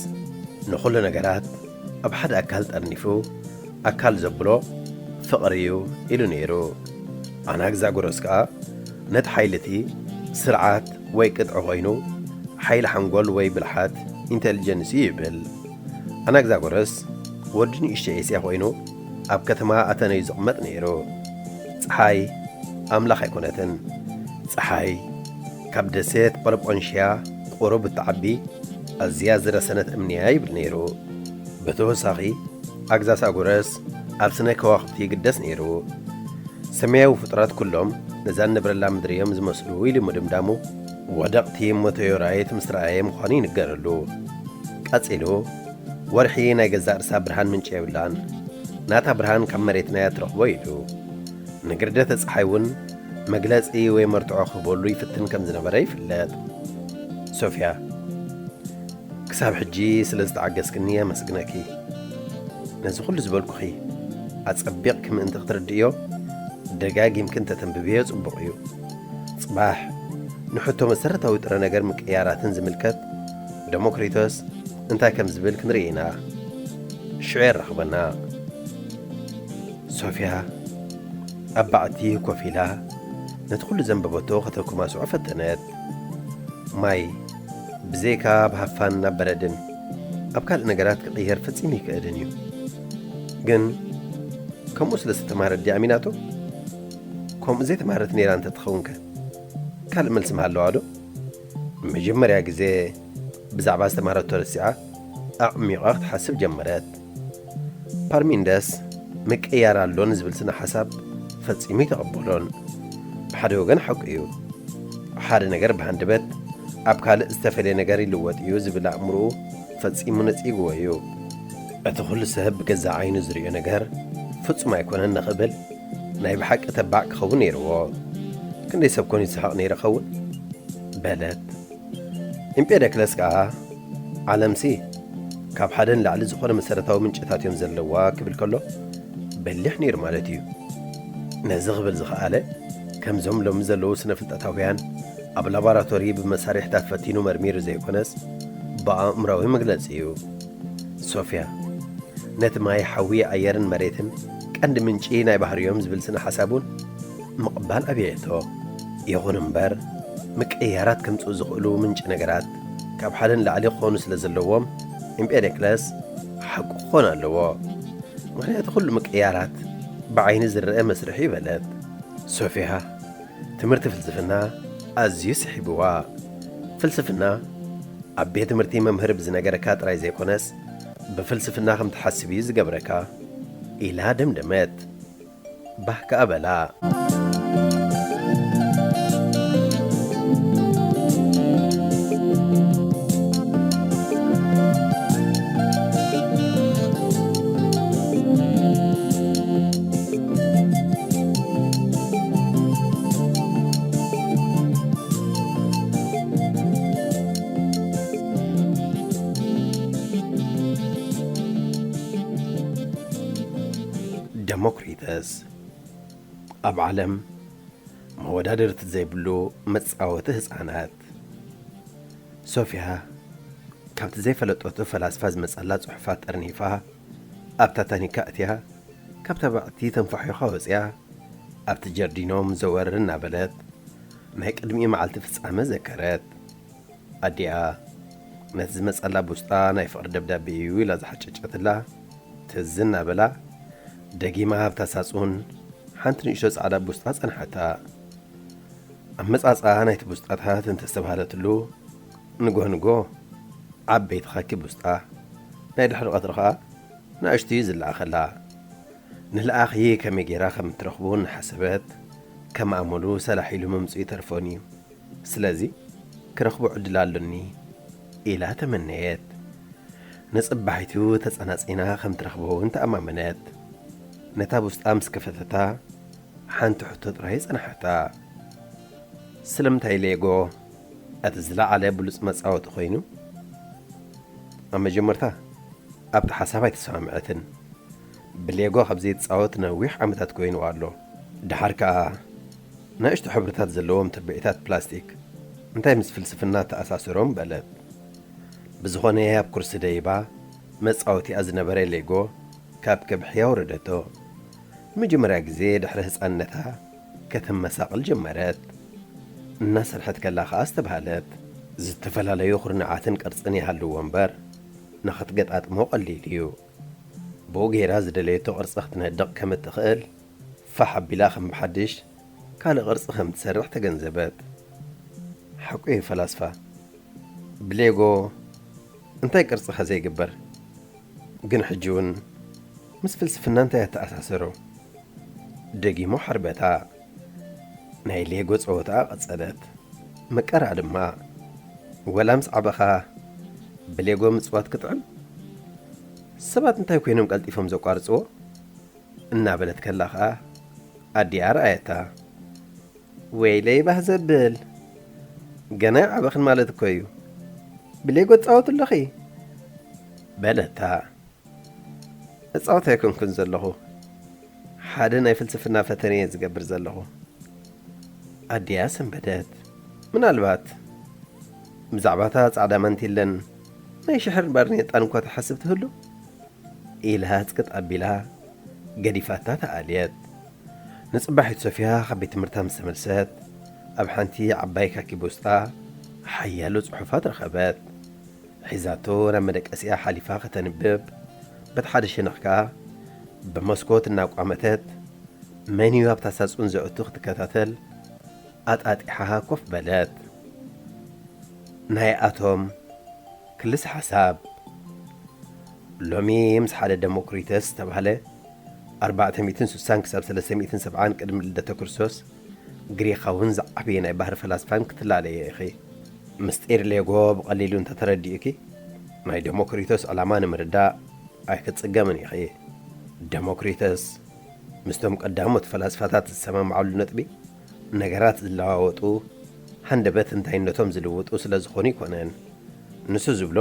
ንኹሉ ነገራት ኣብ ሓደ ኣካል ጠርኒፉ ኣካል ዘብሎ ፍቕሪ እዩ ኢሉ ነይሩ። ኣናግዛጎረስ ከኣ ነቲ ሓይሊ እቲ ስርዓት ወይ ቅጥዒ ኮይኑ፣ ሓይሊ ሓንጎል ወይ ብልሓት፣ ኢንተሊጀንስ እዩ ይብል። ኣናግዛጎረስ ወዲ ንእሽቶ ኤስያ ኮይኑ ኣብ ከተማ ኣተነዩ ዝቕመጥ ነይሩ። ጸሓይ ኣምላኽ ኣይኮነትን። ጸሓይ ካብ ደሴት ጳሎጶንሽያ ቁሩብ እትዓቢ ኣዝያ ዝረሰነት እምኒ እያ ይብል ነይሩ። ብተወሳኺ ኣግዛሳጎረስ ኣብ ስነ ከዋኽብቲ ይግደስ ነይሩ። ሰማያዊ ፍጡራት ኩሎም ነዛ እንነብረላ ምድሪ እዮም ዝመስሉ ኢሉ ምድምዳሙ ወደቕቲ መተዮራይት ምስ ረኣየ ምዃኑ ይንገረሉ። ቀጺሉ፣ ወርሒ ናይ ገዛእ ርእሳ ብርሃን ምንጪ የብላን፣ ናታ ብርሃን ካብ መሬትና እያ ትረኽቦ ኢሉ። ንግርደተ ጸሓይ እውን መግለጺ ወይ መርትዖ ክህበሉ ይፍትን ከም ዝነበረ ይፍለጥ። ሶፍያ፣ ክሳብ ሕጂ ስለ ዝተዓገስክኒ የመስግነኪ። ነዚ ኩሉ ዝበልኩኺ ኣጸቢቕኪ ምእንቲ ክትርድእዮ፣ ደጋጊምኪ እንተተንብብዮ ጽቡቕ እዩ። ጽባሕ ንሕቶ መሰረታዊ ጥረ ነገር ምቅያራትን ዝምልከት፣ ደሞክሪቶስ እንታይ ከም ዝብል ክንርኢ ኢና። ሽዑ የራኽበና። ሶፊያ ኣብ ባዕቲ ኮፍ ኢላ ነቲ ኩሉ ዘንበበቶ ከተኩማስዖ ፈተነት። ማይ ብዘይካ ኣብ ሃፋን ኣብ በረድን ኣብ ካልእ ነገራት ክቕየር ፈጺሙ ይክእልን እዩ። ግን ከምኡ ስለ ዝተማህረት ድያ ኣሚናቶ? ከምኡ ዘይተማህረት ነይራ እንተትኸውን ከ? ካልእ መልሲ ምሃለዋ ዶ? መጀመርያ ግዜ ብዛዕባ ዝተማህረቶ ረሲዓ ኣዕሚቓ ክትሓስብ ጀመረት። ፓርሚንደስ ምቅያር ኣሎ ንዝብል ስነ ሓሳብ ፈጺሙ ኣይተቐበሎን። ብሓደ ወገን ሓቁ እዩ። ሓደ ነገር ብሃንደበት ኣብ ካልእ ዝተፈልየ ነገር ይልወጥ እዩ ዝብል ኣእምሮኡ ፈጺሙ ነጺግዎ እዩ። እቲ ኩሉ ሰብ ብገዛእ ዓይኑ ዝርእዮ ነገር ፍጹም ኣይኮነን ንኽብል ናይ ብሓቂ ተባዕ ክኸውን ነይርዎ። ክንደይ ሰብ ኮን ይስሕቕ ነይሩ ኸውን? በለት። ኢምጴደክለስ ከኣ ዓለምሲ ካብ ሓደ ንላዕሊ ዝኾነ መሰረታዊ ምንጭታት እዮም ዘለዋ ክብል ከሎ በሊሕ ነይሩ ማለት እዩ። ነዚ ክብል ዝኸኣለ ከምዞም ሎሚ ዘለዉ ስነ ፍልጠታውያን ኣብ ላቦራቶሪ ብመሳርሕታት ፈቲኑ መርሚሩ ዘይኮነስ ብኣእምራዊ መግለጺ እዩ። ሶፊያ ነቲ ማይ፣ ሓዊ፣ ኣየርን መሬትን ቀንዲ ምንጪ ናይ ባህርዮም ዝብል ስነ ሓሳብ እውን ምቕባል ኣብየቶ። ይኹን እምበር ምቅይያራት ከምጽኡ ዝኽእሉ ምንጪ ነገራት ካብ ሓደ ንላዕሊ ክኾኑ ስለ ዘለዎም ኢምጴደክለስ ሓቁ ክኾን ኣለዎ። ምኽንያቱ ኩሉ ምቅይያራት ብዓይኒ ዝረአ መስርሕ እዩ በለት። ሶፊያ ትምህርቲ ፍልስፍና ኣዝዩ ስሒብዋ። ፍልስፍና ኣብ ቤት ትምህርቲ መምህር ብዝነገረካ ጥራይ ዘይኮነስ ብፍልስፍና ከም ትሓስብ እዩ ዝገብረካ ኢላ ደምደመት። ባህ ከኣ በላ። ደሞክሪተስ ኣብ ዓለም መወዳድርቲ ዘይብሉ መጻወቲ ህጻናት። ሶፊያ ካብቲ ዘይፈለጠቶ ፈላስፋ ዝመጻላ ጽሑፋት ጠርኒፋ ኣብታ ታኒካ እትያ፣ ካብ ተባዕቲ ተንፋሒኻ ወጽያ ኣብቲ ጀርዲኖም ዘወር እናበለት ናይ ቅድሚ መዓልቲ ፍጻመ ዘከረት። ኣዲኣ ነቲ ዝመጸላ ቡስጣ ናይ ፍቕሪ ደብዳቤ እዩ ኢላ ዝሓጨጨትላ ትዝ እናበላ ደጊማ ኣብታ ሳጹን ሓንቲ ንእሽቶ ጻዕዳ ቡስጣ ጸንሓታ። ኣመጻጽኣ ናይቲ ቡስጣታት እንተስተብሃለትሉ ንጎ ንጎ ዓበይቲ ካኪ ቡስጣ፣ ናይ ድሕሪ ቀትሪ ኸኣ ንኣሽቱ እዩ ዝለኣኸላ። ንልኣኺ ከመይ ጌራ ከም እትረኽቦ እናሓሰበት ከም ኣመሉ ሰላሕ ኢሉ ምምጽኡ ይተርፎን እዩ። ስለዚ ክረኽቦ ዕድል ኣሎኒ ኢላ ተመነየት። ንጽባሒቱ ተጸናጺና ከም ትረኽቦ እውን ተኣማመነት። ነታ ቡስጣ ምስ ከፈተታ ሓንቲ ሕቶ ጥራይ ጸንሓታ። ስለምንታይ ሌጎ እቲ ዝለዓለ ብሉጽ መጻወቲ ኮይኑ? ኣብ መጀመርታ ኣብቲ ሓሳብ ኣይተሰማምዐትን። ብሌጎ ካብ ዘይጻወት ነዊሕ ዓመታት ኮይንዋ ኣሎ። ደሓር ከኣ ንኣሽቱ ሕብርታት ዘለዎም ትርብዒታት ፕላስቲክ እንታይ ምስ ፍልስፍና ተኣሳስሮም በለት። ብዝኾነ ኣብ ኩርሲ ደይባ መጻወቲኣ ዝነበረ ሌጎ ካብ ከብሒ ኣውረደቶ። ንመጀመርያ ግዜ ድሕሪ ህጻንነታ ከተመሳቕል ጀመረት። እናሰርሐት ከላ ኸኣ ኣስተብሃለት። ዝተፈላለዩ ኩርናዓትን ቅርጽን ይሃልዎ እምበር ንኽትገጣጥሞ ቀሊል እዩ። ብኡ ገይራ ዝደለየቶ ቅርጺ ክትነድቕ ከም እትኽእል ፋሕ ኣቢላ ከም ብሓድሽ ካልእ ቅርጺ ከም ትሰርሕ ተገንዘበት። ሓቁ እዩ ፈላስፋ። ብሌጎ እንታይ ቅርጺ ከ ዘይግበር? ግን ሕጂ እውን ምስ ፍልስፍና እንታይ ኣተኣሳሰሮ? ደጊሙ ሓርበታ። ናይ ሌጎ ጸወታኣ ቀጸለት። መቀራ ድማ፣ ወላ ምስ ዓበኻ ብሌጎ ምጽዋት ክጥዕም? ሰባት እንታይ ኮይኖም ቀልጢፎም ዘቋርጽዎ? እናበለት ከላ ኸኣ ኣዲኣ ረኣየታ። ወይለይ ባህ ዘብል፣ ገና ይዓበኽን ማለት እኮ እዩ። ብሌጎ ትጻወቱ ኣለኺ? በለታ። እጻወት ኣይኮንኩን ዘለኹ፣ ሓደ ናይ ፍልስፍና ፈተነ እየ ዝገብር ዘለኹ። ኣዲኣ ሰንበደት። ምናልባት ብዛዕባታ ጻዕዳ ማንቲለን ናይ ሽሕርን ባርኔጣን እኳ ትሓስብ ትህሉ? ኢላ ጽቅጥ ኣቢላ ገዲፋታ ተኣልየት። ንጽባሒት ሶፍያ ካብ ቤት ትምህርታ ምስ ተመልሰት፣ ኣብ ሓንቲ ዓባይ ካኪ ቦስጣ ሓያሎ ጽሑፋት ረኸበት። ሒዛቶ ናብ መደቀሲኣ ሓሊፋ ከተንብብ፣ በቲ ሓደ ሸነኽ ከኣ ብመስኮት እናቋመተት መን እዩ ኣብታ ሳጹን ዘእቱ ክትከታተል ኣጣጢሓ ኮፍ በለት። ናይ ኣቶም ክልስ ሓሳብ። ሎሚ ምስ ሓደ ደሞክሪተስ ዝተባህለ ኣርባዕተ ሚእትን ስሳን ክሳብ ሰለስተ ሚእትን ሰብዓን ቅድሚ ልደተ ክርስቶስ ግሪኻውን ዝዓበየ ናይ ባህሪ ፈላስፋን ክትላለየ ኢኺ። ምስጢር ሌጎ ብቐሊሉ እንተተረዲኡኪ፣ ናይ ደሞክሪተስ ዕላማ ንምርዳእ ኣይክትጽገምን ኢኺ። ደሞክሪተስ ምስቶም ቀዳሞት ፈላስፋታት ዝሰማምዓሉ ነጥቢ፣ ነገራት ዝለዋወጡ፣ ሃንደበት እንታይነቶም ዝልውጡ ስለ ዝኾኑ ኣይኮነን። ንሱ ዝብሎ፣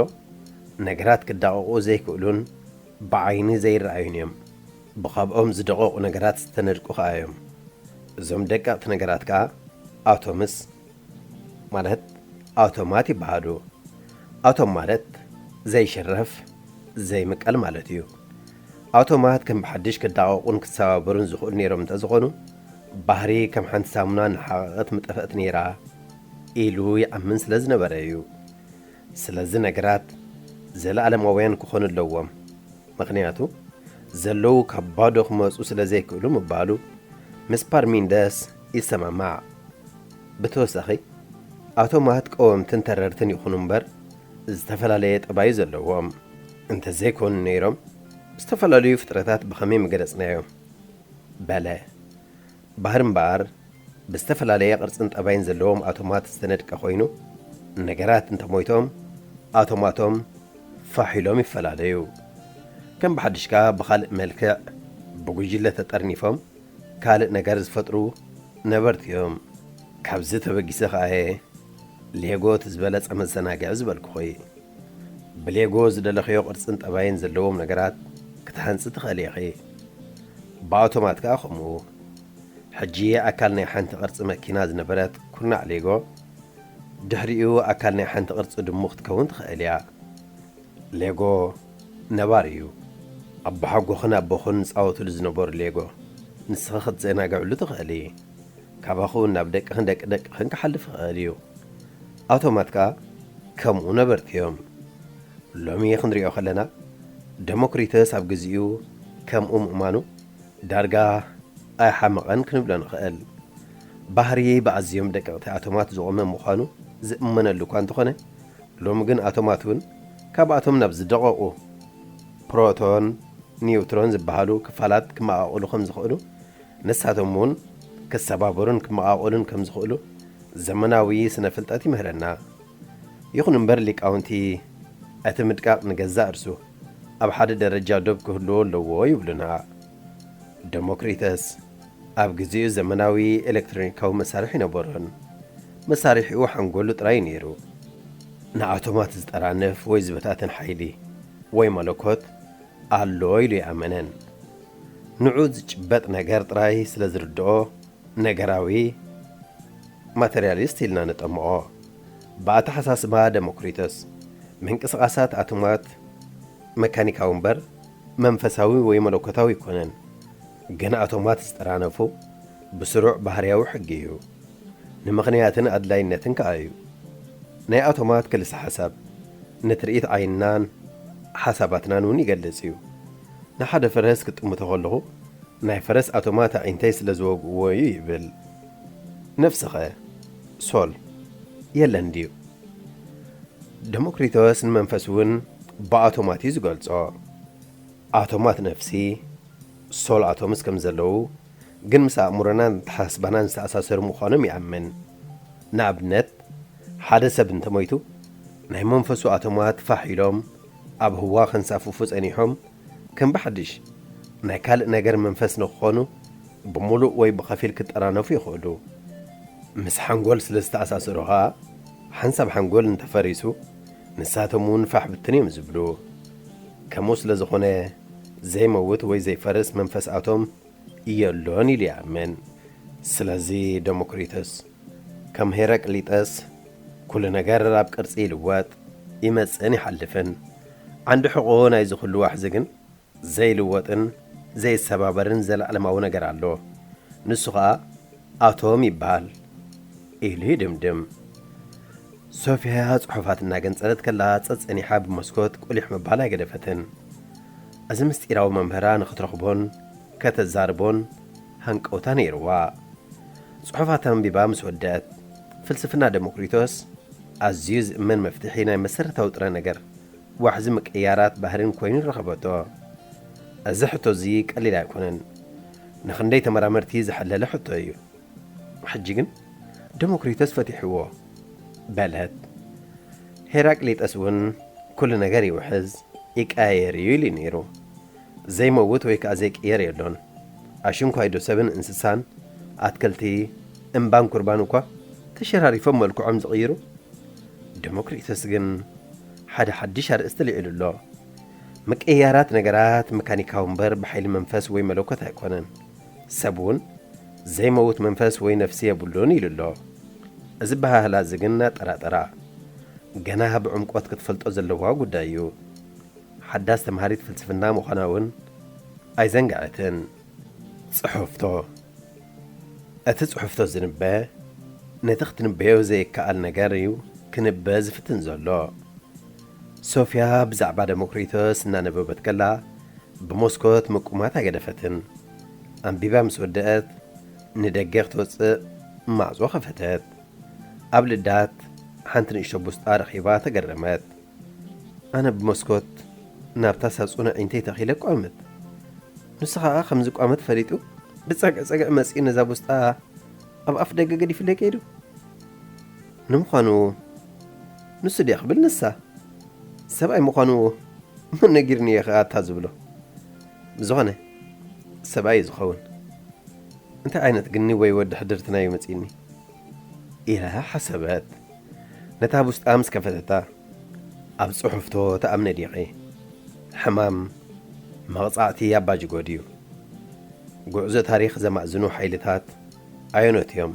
ነገራት ክዳቐቑ ዘይክእሉን ብዓይኒ ዘይረኣዩን እዮም። ብኻብኦም ዝደቐቑ ነገራት ዝተነድቁ ከኣ እዮም። እዞም ደቀቕቲ ነገራት ከኣ ኣቶምስ፣ ማለት ኣቶማት ይበሃሉ። ኣቶም ማለት ዘይሽረፍ፣ ዘይምቀል ማለት እዩ። ኣቶማት ከም ብሓድሽ ክዳቐቑን ክሰባበሩን ዝኽእሉ ነይሮም እንተዝኾኑ፣ ባህሪ ከም ሓንቲ ሳሙና እናሓቐቐት ምጠፈእት ነይራ ኢሉ ይኣምን ስለ ዝነበረ እዩ። ስለዚ ነገራት ዘለኣለማውያን ክኾኑ ኣለዎም። ምኽንያቱ፣ ዘለዉ ካብ ባዶ ክመጹ ስለ ዘይክእሉ ምባሉ ምስ ፓርሚንደስ ይሰማማዕ። ብተወሳኺ፣ ኣቶማት ቀወምትን ተረርትን ይኹኑ እምበር፣ ዝተፈላለየ ጠባይ ዘለዎም እንተዘይኮኑ ነይሮም፣ ዝተፈላለዩ ፍጥረታት ብኸመይ ምገለጽናዮም? በለ። ባህሪ እምበኣር፣ ብዝተፈላለየ ቅርጽን ጠባይን ዘለዎም ኣቶማት ዝተነድቀ ኮይኑ፣ ነገራት እንተሞይቶም፣ ኣቶማቶም ፋሕ ኢሎም ይፈላለዩ። ከም ብሓድሽ ከኣ ብኻልእ መልክዕ ብጉጅለ ተጠርኒፎም ካልእ ነገር ዝፈጥሩ ነበርቲ እዮም። ካብዚ ተበጊሰ ከኣየ ሌጎ እቲ ዝበለጸ መዘናግዒ ዝበልኩኺ። ብሌጎ ዝደለኽዮ ቅርጽን ጠባይን ዘለዎም ነገራት ክትሃንጺ ትኽእሊ ኢኺ። ብኣውቶማት ከኣ ከምኡ። ሕጂ ኣካል ናይ ሓንቲ ቅርጺ መኪና ዝነበረት ኩርናዕ ሌጎ፣ ድሕሪኡ ኣካል ናይ ሓንቲ ቅርጺ ድሙ ክትከውን ትኽእል እያ። ሌጎ ነባሪ እዩ። ኣቦሓጎኽን ኣቦኽን ዝጻወቱሉ ዝነበሩ ሌጎ፣ ንስኺ ክትዘናግዕሉ ትኽእሊ። ካባኹ ናብ ደቅኽን ደቂ ደቅኽን ክሓልፍ ይኽእል እዩ። ኣውቶማት ከኣ ከምኡ ነበርቲ እዮም። ሎሚ ክንሪኦ ከለና፣ ደሞክሪተስ ኣብ ግዜኡ ከምኡ ምእማኑ ዳርጋ ኣይሓመቐን ክንብሎ ንኽእል። ባህሪ ብኣዝዮም ደቀቕቲ ኣቶማት ዝቖመ ምዃኑ ዝእመነሉ እኳ እንተኾነ፣ ሎሚ ግን ኣቶማት እውን ካብኣቶም ናብ ዝደቐቑ ፕሮቶን፣ ኒውትሮን ዝበሃሉ ክፋላት ክመቓቐሉ ከም ዝኽእሉ፣ ንሳቶም እውን ክሰባበሩን ክመቓቐሉን ከም ዝኽእሉ ዘመናዊ ስነ ፍልጠት ይምህረና። ይኹን እምበር ሊቃውንቲ፣ እቲ ምድቃቕ ንገዛእ ርእሱ ኣብ ሓደ ደረጃ ዶብ ክህልዎ ኣለዎ ይብሉና። ደሞክሪተስ ኣብ ግዜኡ ዘመናዊ ኤሌክትሮኒካዊ መሳርሒ ነበሮን፣ መሳርሒኡ ሓንጎሉ ጥራይ ነይሩ። ንኣቶማት ዝጠራንፍ ወይ ዝበታትን ሓይሊ ወይ መለኮት ኣሎ ኢሉ ይኣመነን። ንዑ ዝጭበጥ ነገር ጥራይ ስለ ዝርድኦ ነገራዊ፣ ማተርያሊስት ኢልና ንጠምኦ። ብኣተሓሳስባ ደሞክሪተስ፣ ምንቅስቓሳት ኣቶማት መካኒካዊ እምበር መንፈሳዊ ወይ መለኮታዊ ኣይኮነን። ግን ኣቶማት ዝጠራነፉ ብስሩዕ ባህርያዊ ሕጊ እዩ። ንምኽንያትን ኣድላይነትን ከኣ እዩ። ናይ ኣቶማት ክልሰ ሓሳብ ንትርኢት ዓይንናን ሓሳባትናን እውን ይገልጽ እዩ። ንሓደ ፈረስ ክጥምቶ ከለኹ፣ ናይ ፈረስ ኣቶማት ኣዒንተይ ስለ ዝወግእዎ እዩ ይብል። ነፍስኸ፣ ሶል፣ የለን ድዩ? ደሞክሪቶስ ንመንፈስ እውን ብኣቶማት እዩ ዝገልጾ። ኣቶማት ነፍሲ፣ ሶል ኣቶምስ ከም ዘለዉ፣ ግን ምስ ኣእምሮናን ኣተሓሳስባናን ዝተኣሳሰሩ ምዃኖም ይኣምን። ንኣብነት፣ ሓደ ሰብ እንተሞይቱ፣ ናይ መንፈሱ ኣቶማት ፋሕ ኢሎም ኣብ ህዋ ከንሳፍፉ ጸኒሖም፣ ከም ብሓድሽ ናይ ካልእ ነገር መንፈስ ንኽኾኑ፣ ብምሉእ ወይ ብኸፊል ክጠራነፉ ይኽእሉ። ምስ ሓንጎል ስለ ዝተኣሳሰሩ ኸኣ፣ ሓንሳብ ሓንጎል እንተፈሪሱ፣ ንሳቶም እውን ፋሕ ብትን እዮም ዝብሉ። ከምኡ ስለ ዝኾነ፣ ዘይመውት ወይ ዘይፈርስ መንፈስ ኣቶም የሎን ኢሉ ይኣምን። ስለዚ ደሞክሪተስ፣ ከም ሄራቅሊጠስ፣ ኩሉ ነገር ኣብ ቅርጺ ይልወጥ፣ ይመጽእን ይሓልፍን። ዓንዲ ሕቖ ናይዚ ኩሉ ዋሕዚ ግን ዘይልወጥን ዘይሰባበርን ዘለዓለማዊ ነገር ኣሎ። ንሱ ኸኣ ኣቶም ይበሃል ኢሉ ይድምድም። ሶፍያ ጽሑፋት እናገንጸለት ከላ ጸጸኒሓ ብመስኮት ቁሊሕ ምባል ኣይገደፈትን። እዚ ምስጢራዊ መምህራ ንኽትረኽቦን ከተዛርቦን ሃንቀውታ ነይርዋ። ጽሑፋት ኣንቢባ ምስ ወደአት፣ ፍልስፍና ደሞክሪቶስ ኣዝዩ ዝእመን መፍትሒ ናይ መሰረታዊ ጥረ ነገር ዋሕዚ ምቅይያራት ባህርን ኮይኑ ረኸበቶ። እዚ ሕቶ እዚ ቀሊል ኣይኮነን። ንኽንደይ ተመራመርቲ ዝሐለለ ሕቶ እዩ። ሕጂ ግን ደሞክሪቶስ ፈቲሕዎ በለት። ሄራቅሊጠስ እውን ኩሉ ነገር ይውሕዝ ይቀያየር እዩ ኢሉ ነይሩ። ዘይመውት ወይ ከዓ ዘይቅየር የሎን። ኣሽንኳይዶ ሰብን እንስሳን ኣትክልቲ እምባን ኩርባን እኳ ተሸራሪፎም መልክዖም ዝቕይሩ? ደሞክሪቶስ ግን ሓደ ሓድሽ ኣርእስቲ ልዒሉ ኣሎ። ምቅይያራት ነገራት መካኒካዊ እምበር ብሓይሊ መንፈስ ወይ መለኮት ኣይኮነን። ሰብ እውን ዘይመውት መንፈስ ወይ ነፍሲ የብሉን ኢሉ ኣሎ። እዚ ኣበሃህላ እዚ ግን ኣጠራጠራ። ገና ብዕምቆት ክትፈልጦ ዘለዋ ጉዳይ እዩ። ሓዳስ ተምሃሪት ፍልስፍና ምዃና እውን ኣይዘንግዐትን። ጽሑፍቶ። እቲ ጽሑፍቶ ዝንበ ነቲ ክትንበዮ ዘይከኣል ነገር እዩ ክንበ ዝፍትን ዘሎ። ሶፍያ ብዛዕባ ደሞክሪቶስ እናነበበት ከላ ብመስኮት ምቁማት ኣይገደፈትን። ኣንቢባ ምስ ወደአት ንደገ ክትወጽእ ማዕጾ ከፈተት። ኣብ ልዳት ሓንቲ ንእሽቶ ቡስጣ ረኺባ ተገረመት። ኣነ ብመስኮት ናብታ ሳጹን ኣዒንተይ ተኺለ እቋምት። ንሱ ኸኣ ከም ዝቋመት ፈሊጡ ብጸግዕ ጸግዕ መጺኡ ነዛ ቡስጣ ኣብ ኣፍ ደገ ገዲፉለይ ከይዱ። ንምዃኑ ንሱ ድያ ክብል ንሳ ሰብኣይ ምዃኑ መን ነጊርኒ እየ ኸኣ ኣታ ዝብሎ። ብዝኾነ ሰብኣይ እዩ ዝኸውን። እንታይ ዓይነት ግኒ ወይ ወዲ ሕድርትና እዩ መጺእኒ? ኢላ ሓሰበት። ነታ ቡስጣ ምስ ከፈተታ፣ ኣብ ጽሑፍቶ ትኣምኒ ዲኺ? ሕማም መቕጻዕቲ ኣባጅጎ ድዩ? ጉዕዞ ታሪኽ ዘማእዝኑ ሓይልታት ኣየኖት እዮም?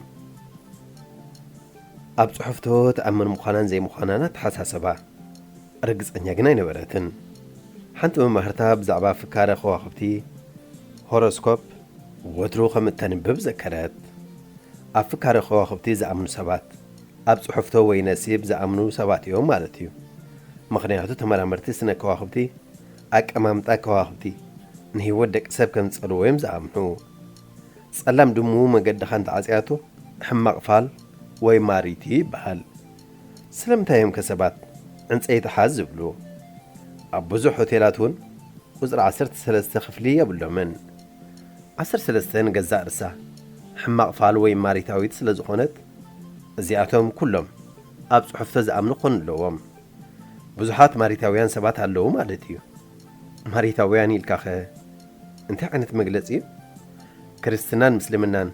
ኣብ ጽሑፍቶ ትኣምን ምዃናን ዘይምዃናን ኣተሓሳሰባ ርግጸኛ ግን ኣይነበረትን። ሓንቲ መማህርታ ብዛዕባ ፍካረ ከዋኽብቲ፣ ሆሮስኮፕ፣ ወትሩ ከም እተንብብ ዘከረት። ኣብ ፍካረ ከዋኽብቲ ዝኣምኑ ሰባት፣ ኣብ ጽሑፍቶ ወይ ነሲብ ዝኣምኑ ሰባት እዮም ማለት እዩ። ምኽንያቱ ተመራመርቲ ስነ ከዋኽብቲ፣ ኣቀማምጣ ከዋኽብቲ ንህይወት ደቂ ሰብ ከም ዝጸልዎ እዮም ዝኣምኑ። ጸላም ድሙ መገድኻ እንተዓጽያቶ፣ ሕማቕ ፋል ወይ ማሪቲ ይበሃል። ስለምንታይ እዮም ከ ሰባት ዕንጸይቲ ሓዝ ዝብሉ? ኣብ ብዙሕ ሆቴላት እውን ቁጽሪ ዓሰርተ ሰለስተ ክፍሊ የብሎምን። ዓሰርተ ሰለስተ ንገዛእ ርእሳ ሕማቕ ፋል ወይ ማሪታዊት ስለ ዝኾነት፣ እዚኣቶም ኩሎም ኣብ ጽሑፍቶ ዝኣምኑ ክኾኑ ኣለዎም። ብዙሓት ማሪታውያን ሰባት ኣለዉ ማለት እዩ። ማሪታውያን ኢልካኸ እንታይ ዓይነት መግለጺ እዩ? ክርስትናን ምስልምናን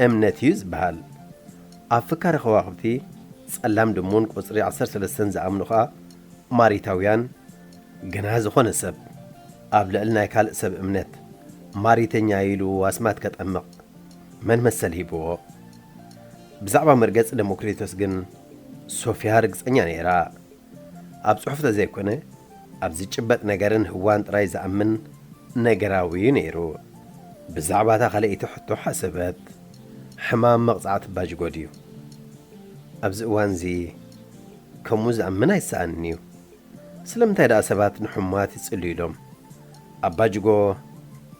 እምነት እዩ ዝበሃል። ኣብ ፍካረ ከዋኽብቲ ጸላም ድሙን ቁጽሪ ዓሰርተ ሰለስተን ዝኣምኑ ኸኣ ማሪታውያን። ግና ዝኾነ ሰብ ኣብ ልዕሊ ናይ ካልእ ሰብ እምነት ማሪተኛ ኢሉ ኣስማት ከጠምቕ መን መሰል ሂብዎ? ብዛዕባ መርገጺ ደሞክሪቶስ ግን ሶፍያ ርግጸኛ ነይራ። ኣብ ጽሑፍ ተዘይኮነ፣ ኣብ ዝጭበጥ ነገርን ህዋን ጥራይ ዝኣምን ነገራዊ እዩ ነይሩ። ብዛዕባ እታ ካልኣይቲ ሕቶ ሓሰበት። ሕማም መቕጻዕቲ ባጅጎ ድዩ? ኣብዚ እዋንዚ ከምኡ ዝኣምን ኣይሰኣንን እዩ። ስለምንታይ ደኣ ሰባት ንሕሙማት ይጽልዩ ኢሎም? ኣባጅጎ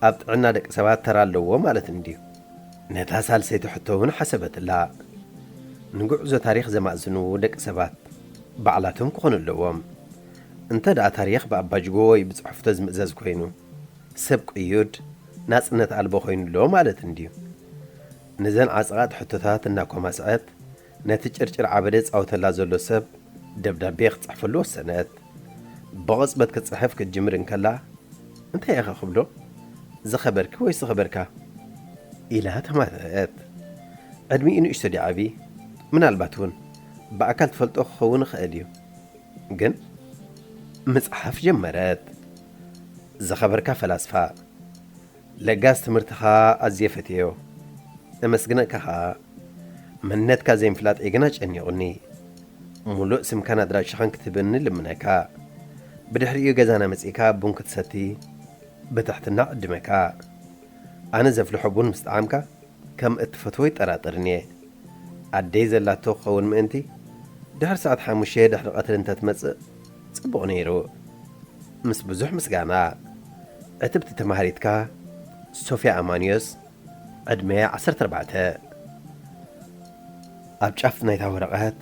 ኣብ ጥዕና ደቂ ሰባት ተራ ኣለዎ ማለት እንድዩ። ነታ ሳልሰይቲ ሕቶ እውን ሓሰበትላ። ንጉዕዞ ታሪኽ ዘማእዝኑ ደቂ ሰባት ባዕላቶም ክኾኑ ኣለዎም። እንተ ደኣ ታሪኽ ብኣባጅጎ ወይ ብጽሑፍቶ ዝምእዘዝ ኮይኑ፣ ሰብ ቅዩድ፣ ናጽነት ኣልቦ ኮይኑ ኣሎ ማለት እንድዩ። ነዘን ዓጸቓት ሕቶታት እናኮማስዐት፣ ነቲ ጭርጭር ዓበደ ዝጻወተላ ዘሎ ሰብ ደብዳቤ ክትጽሕፈሉ ወሰነት። ብቕጽበት ክትጽሕፍ ክትጅምር እንከላ፣ "እንታይ ኢኻ ክብሎ? ዝኸበርኪ ወይ ዝኸበርካ?" ኢላ ተማተአት። ዕድሚኡ ንእሽቶ ድዩ ዓቢ? ምናልባት እውን ብኣካል ትፈልጦ ክኸውን ይኽእል እዩ። ግን ምጽሓፍ ጀመረት። "ዝኸበርካ ፈላስፋ፣ ለጋስ ትምህርትኻ ኣዝየ ፈትየዮ። እመስግነካ ኸኣ። መንነትካ ዘይምፍላጠይ ግና ጨኒቑኒ። ሙሉእ ስምካን ኣድራሻኻን ክትህበኒ ልምነካ። ብድሕሪኡ ገዛና መጺእካ ቡን ክትሰቲ ብትሕትና ዕድመካ። ኣነ ዘፍልሖ ቡን ምስ ጠዓምካ ከም እትፈትዎ ይጠራጠርን እየ። ኣደይ ዘላቶ ክኸውን ምእንቲ ድሕሪ ሰዓት ሓሙሽተ ድሕሪ ቀትሪ እንተትመጽእ ጽቡቕ ነይሩ። ምስ ብዙሕ ምስጋና። ዕትብቲ ተማሃሪትካ ሶፊያ ኣማንዮስ፣ ዕድመ ዓሰርተ ኣርባዕተ። ኣብ ጫፍ ናይታ ወረቐት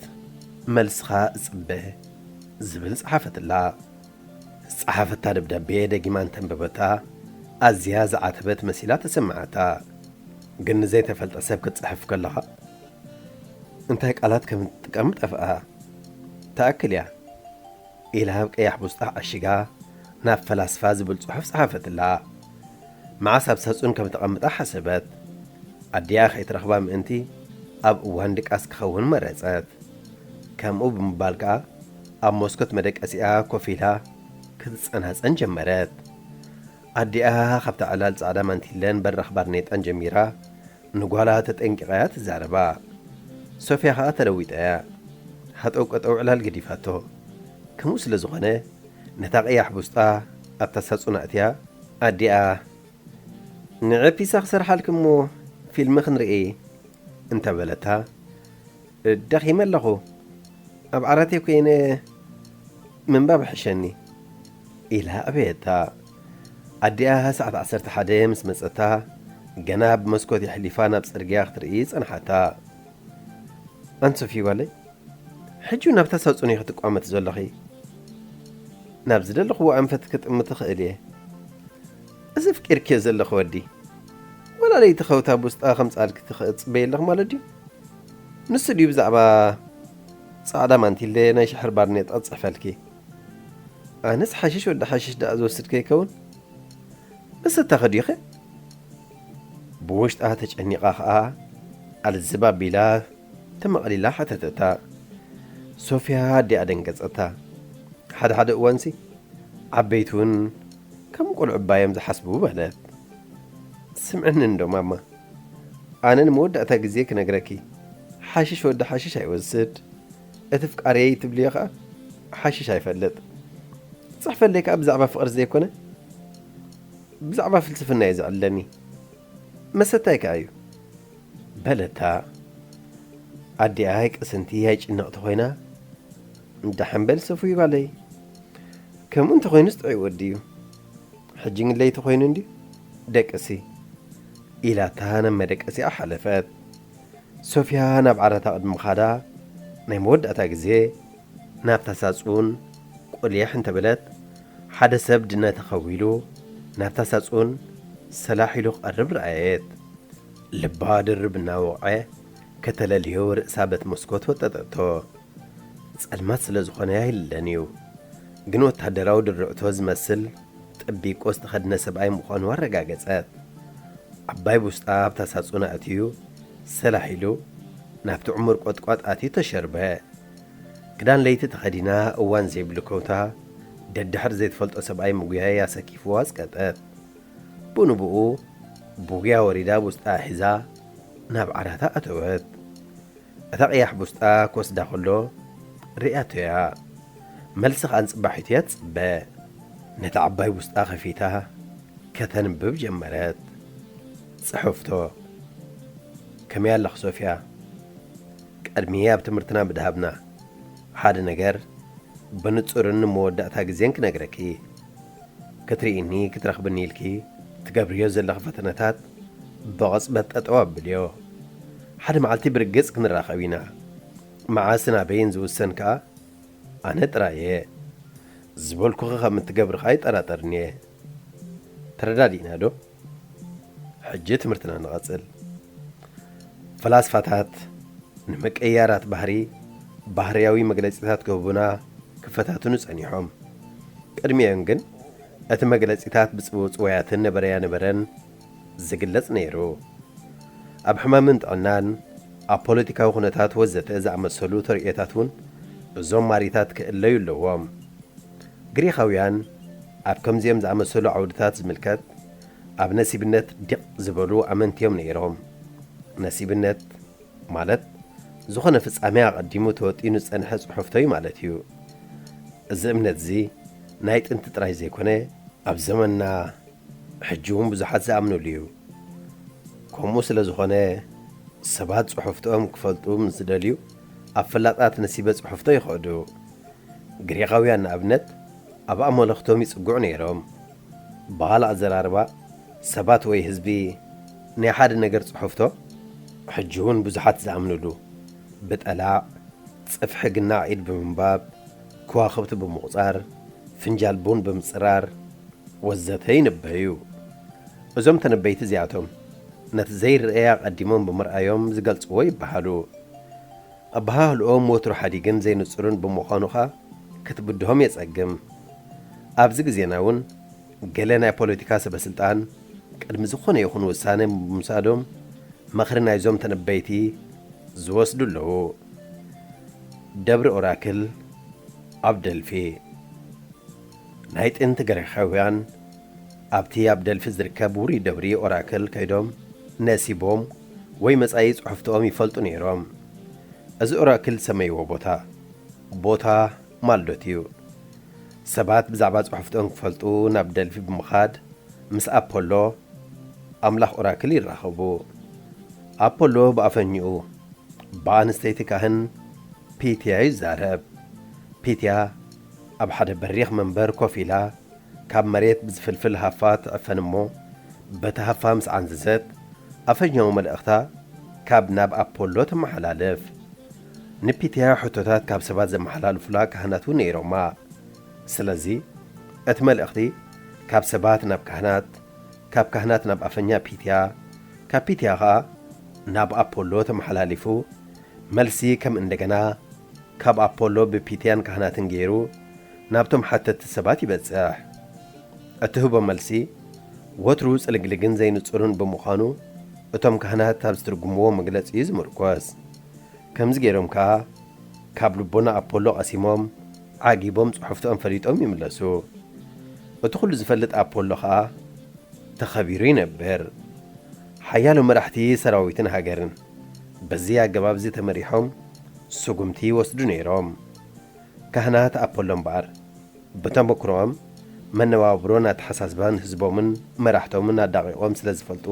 "መልስኻ እጽበ" ዝብል ጸሓፈትላ። ዝጸሓፈታ ደብዳቤ ደጊማ እንተንበበታ ኣዝያ ዝዓተበት መሲላ ተሰምዓታ። ግን ንዘይተፈልጠ ሰብ ክትጽሕፍ ከለኻ እንታይ ቃላት ከም እትጥቀም ጠፍኣ። "ትኣክል እያ" ኢላ ኣብ ቀያሕ ቡስጣ ዓሺጋ ናብ ፈላስፋ ዝብል ጽሑፍ ጸሓፈትላ። መዓስ ኣብ ሳጹን ከም ተቐምጣ ሓሰበት። ኣዲኣ ከይትረኽባ ምእንቲ ኣብ እዋን ድቃስ ክኸውን መረጸት። ከምኡ ብምባል ከኣ ኣብ መስኮት መደቀሲኣ ኮፍ ኢላ ክትጸናጸን ጀመረት። ኣዲኣ ካብታ ዕላል ጻዕዳ ማንቲለን በራኽ ባርኔጣን ጀሚራ ንጓላ ተጠንቂቓ እያ ትዛረባ። ሶፊያ ከኣ ተለዊጣ እያ። ሃጠው ቀጠው ዕላል ገዲፋቶ። ከምኡ ስለ ዝኾነ ነታ ቀያሕ ቡስጣ ኣብታ ሳጹን ኣእትያ ኣዲኣ "ንዒ ፒሳ ክሰርሓልኪ እሞ ፊልሚ ክንርኢ" እንተበለታ "ደኺመ ኣለኹ፣ ኣብ ዓራተይ ኮይነ ምንባብ ይሕሸኒ" ኢላ ኣበየታ። ኣዲኣ ሰዓት ዓሰርተ ሓደ ምስ መጸታ ገና ብመስኮት የሕሊፋ ናብ ጽርግያ ክትርኢ ጸንሓታ። "ኣንቲ ሶፊ ጓለይ፣ ሕጂ እውን ኣብታ ሳጹን ኢኺ ትቋመቲ ዘለኺ? ናብ ዝደለኽዎ ኣንፈት ክጥምቲ ክእል እየ። እዚ ኣፍቂርክዮ ዘለኺ ወዲ፣ ዋላ ለይቲ ከውታ ቡስጣ ከምጽኣልኪ ትኽእል ትጽበዪ ኣለኺ ማለት ድዩ? ንሱ ድዩ ብዛዕባ ጻዕዳ ማንቲለ ናይ ሽሕር ባርኔጣ ዝጽሕፈልኪ? ኣነስ ሓሽሽ ወዲ ሓሽሽ ደኣ ዝወስድ ከይከውን? መሰታኺ ድዩኸ?" ብውሽጣ ተጨኒቓ ኸኣ ኣልዝብ ኣቢላ ተመቕሊላ ሓተተታ። ሶፊያ ኣዲኣ ደንገጸታ። ሓደ ሓደ እዋንሲ ዓበይቲ እውን ከም ቆልዑ እባ እዮም ዝሓስቡ በለት። "ስምዕኒ እንዶ ማማ፣ ኣነ ንመወዳእታ ግዜ ክነግረኪ፣ ሓሽሽ ወዲ ሓሽሽ ኣይወስድ፣ እቲ ፍቃረይ ትብልዮ ከኣ ሓሽሽ ኣይፈልጥ። ጽሕፈለይ ከኣ ብዛዕባ ፍቕሪ ዘይኮነ ብዛዕባ ፍልስፍና እዩ ዝዕለኒ። መሰታይ ከኣ እዩ" በለታ። ኣዲኣ ኣይቅስንቲ ኣይጭንቕቲ ኮይና፣ "ደሓን በል ሰፉይ ጓለይ፣ ከምኡ እንተኾይኑስ ጥዑይ ወዲ እዩ። ሕጂ ግን ለይቲ ኮይኑ እንድዩ፣ ደቅሲ" ኢላታ ናብ መደቀሲኣ ሓለፈት። ሶፊያ ናብ ዓራታ ቅድሚ ምኻዳ ናይ መወዳእታ ግዜ ናብታ ሳጹን ቁሊሕ እንተበለት፣ ሓደ ሰብ ድነ ተኸዊሉ ናብታ ሳጹን ሰላሕ ኢሉ ክቐርብ ረኣየት። ልባ ድርብ እናወቕዐ ከተለልዮ ርእሳ በቲ መስኮት ወጠጠቶ። ጸልማት ስለ ዝኾነ ኣይልለን እዩ። ግን ወታደራዊ ድርዕቶ ዝመስል ጥቢቆ ዝተኸድነ ሰብኣይ ምዃኑ ኣረጋገጸት። ዓባይ ቡስጣ ኣብታ ሳጹን ኣእትዩ ሰላሕ ኢሉ ናብቲ ዕሙር ቆጥቋጥ ኣትዩ ተሸርበ። ክዳን ለይቲ ተኸዲና እዋን ዘይብሉ ከውታ ደድሕሪ ዘይትፈልጦ ሰብኣይ ምጉያይ ኣሰኪፍዋ ኣጽቀጠት። ብኡ ንብኡ ብጉያ ወሪዳ ቡስጣ ሒዛ ናብ ዓራታ ኣተወት። እታ ቀያሕ ቡስጣ ክወስዳ ከሎ ርእያቶ እያ። መልሲ ከኣ ንጽባሒቱ እያ ትጽበ። ነታ ዓባይ ቡስጣ ከፊታ ከተንብብ ጀመረት። ጽሑፍቶ። ከመይ ኣለኺ ሶፍያ? ቀድሚ ኣብ ትምህርትና ምድሃብና፣ ሓደ ነገር ብንጹርን ንመወዳእታ ግዜን ክነግረኪ። ክትርእይኒ፣ ክትረኽብኒ ኢልኪ ትገብርዮ ዘለኺ ፈተነታት ብቕጽበት ጠጠው ኣብልዮ። ሓደ መዓልቲ ብርግጽ ክንራኸብ ኢና። መዓስን ኣበይን ዝውሰን ከኣ ኣነ ጥራይ እየ። ዝበልኩኺ ከም እትገብሪ ከኣ ኣይጠራጠርን እየ። ተረዳዲእና ዶ? ሕጂ ትምህርትና ንቐጽል። ፈላስፋታት ንምቅይያራት ባህሪ ባህርያዊ መግለጺታት ክህቡና ክፈታትኑ ጸኒሖም። ቅድሚኦም ግን እቲ መግለጺታት ብጽውጽዋያትን ነበረያ ነበረን ዝግለጽ ነይሩ። ኣብ ሕማምን ጥዕናን፣ ኣብ ፖለቲካዊ ኩነታት ወዘተ ዝኣመሰሉ ተርእዮታት እውን እዞም ማሪታት ክእለዩ ኣለዎም። ግሪኻውያን ኣብ ከምዚኦም ዝኣመሰሉ ዓውድታት ዝምልከት ኣብ ነሲብነት ዲቕ ዝበሉ ኣመንቲ እዮም ነይሮም። ነሲብነት ማለት ዝኾነ ፍጻሜ ኣቐዲሙ ተወጢኑ ዝጸንሐ ጽሑፍቶ እዩ ማለት እዩ። እዚ እምነት እዚ ናይ ጥንቲ ጥራይ ዘይኮነ፣ ኣብ ዘመንና ሕጂ እውን ብዙሓት ዝኣምኑሉ እዩ። ከምኡ ስለ ዝኾነ፣ ሰባት ጽሑፍትኦም ክፈልጡ ምስ ዝደልዩ፣ ኣብ ፈላጣት ነሲበ ጽሑፍቶ ይኸዱ። ግሪኻውያን ንኣብነት ኣብ ኣመልኽቶም ይጽግዑ ነይሮም። ብኻልእ ኣዘራርባ፣ ሰባት ወይ ህዝቢ ናይ ሓደ ነገር ጽሑፍቶ፣ ሕጂ እውን ብዙሓት ዝኣምኑሉ፣ ብጠላዕ፣ ጽፍሒ ግናዕ ኢድ ብምንባብ፣ ከዋኽብቲ ብምቑጻር፣ ፍንጃል ቡን ብምጽራር፣ ወዘተ ይንበዩ። እዞም ተነበይቲ እዚኣቶም፣ ነቲ ዘይረኣየ ኣቐዲሞም ብምርኣዮም ዝገልጽዎ ይበሃሉ። ኣበሃህልኦም ወትሩ ሓዲግን ዘይንጹርን ብምዃኑ ኸኣ ክትብድሆም የጸግም። ኣብዚ ግዜና እውን ገለ ናይ ፖለቲካ ሰበ ስልጣን ቅድሚ ዝኾነ ይኹን ውሳነ ብምውሳዶም ምኽሪ ናይዞም ተነበይቲ ዝወስዱ ኣለዉ። ደብሪ ኦራክል ኣብ ደልፊ። ናይ ጥንቲ ግሪኻውያን ኣብቲ ኣብ ደልፊ ዝርከብ ውሩይ ደብሪ ኦራክል ከይዶም ነሲቦም ወይ መጻኢ ጽሑፍትኦም ይፈልጡ ነይሮም። እዚ ኦራክል ዝሰመይዎ ቦታ፣ ቦታ ማልዶት እዩ። ሰባት ብዛዕባ ጽሑፍትኦም ክፈልጡ ናብ ደልፊ ብምኻድ ምስ ኣፖሎ፣ ኣምላኽ ኦራክል፣ ይራኸቡ። ኣፖሎ ብኣፈኛኡ፣ ብኣንስተይቲ ካህን ፒትያ ይዛረብ። ፒትያ ኣብ ሓደ በሪኽ መንበር ኮፍ ኢላ፣ ካብ መሬት ብዝፍልፍል ሃፋ ትዕፈን እሞ፣ በቲ ሃፋ ምስ ዓንዘዘት፣ ኣፈኛዊ መልእኽታ ካብ ናብ ኣፖሎ ተመሓላልፍ። ንፒትያ ሕቶታት ካብ ሰባት ዘመሓላልፉላ ካህናት እውን ነይሮማ። ስለዚ፣ እቲ መልእኽቲ ካብ ሰባት ናብ ካህናት፣ ካብ ካህናት ናብ ኣፈኛ ፒትያ፣ ካብ ፒትያ ኸኣ ናብ ኣፖሎ ተመሓላሊፉ፣ መልሲ ከም እንደገና ካብ ኣፖሎ ብፒትያን ካህናትን ገይሩ ናብቶም ሓተትቲ ሰባት ይበጽሕ። እትህቦ መልሲ ወትሩ ጽልግልግን ዘይንጹርን ብምዃኑ፣ እቶም ካህናት ኣብ ዝትርጉምዎ መግለጺ እዩ ዝምርኮስ። ከምዚ ገይሮም ከኣ ካብ ልቦና ኣፖሎ ቀሲሞም፣ ዓጊቦም፣ ጽሑፍቶም ፈሊጦም ይምለሱ። እቲ ኩሉ ዝፈልጥ ኣፖሎ ኸኣ ተኸቢሩ ይነብር። ሓያሎ መራሕቲ ሰራዊትን ሃገርን በዚ ኣገባብ እዚ ተመሪሖም ስጉምቲ ይወስዱ ነይሮም። ካህናት ኣፖሎ እምበኣር፣ ብተመክሮኦም መነባብሮን ኣተሓሳስባን ህዝቦምን መራሕቶምን ኣዳቒቖም ስለ ዝፈልጡ፣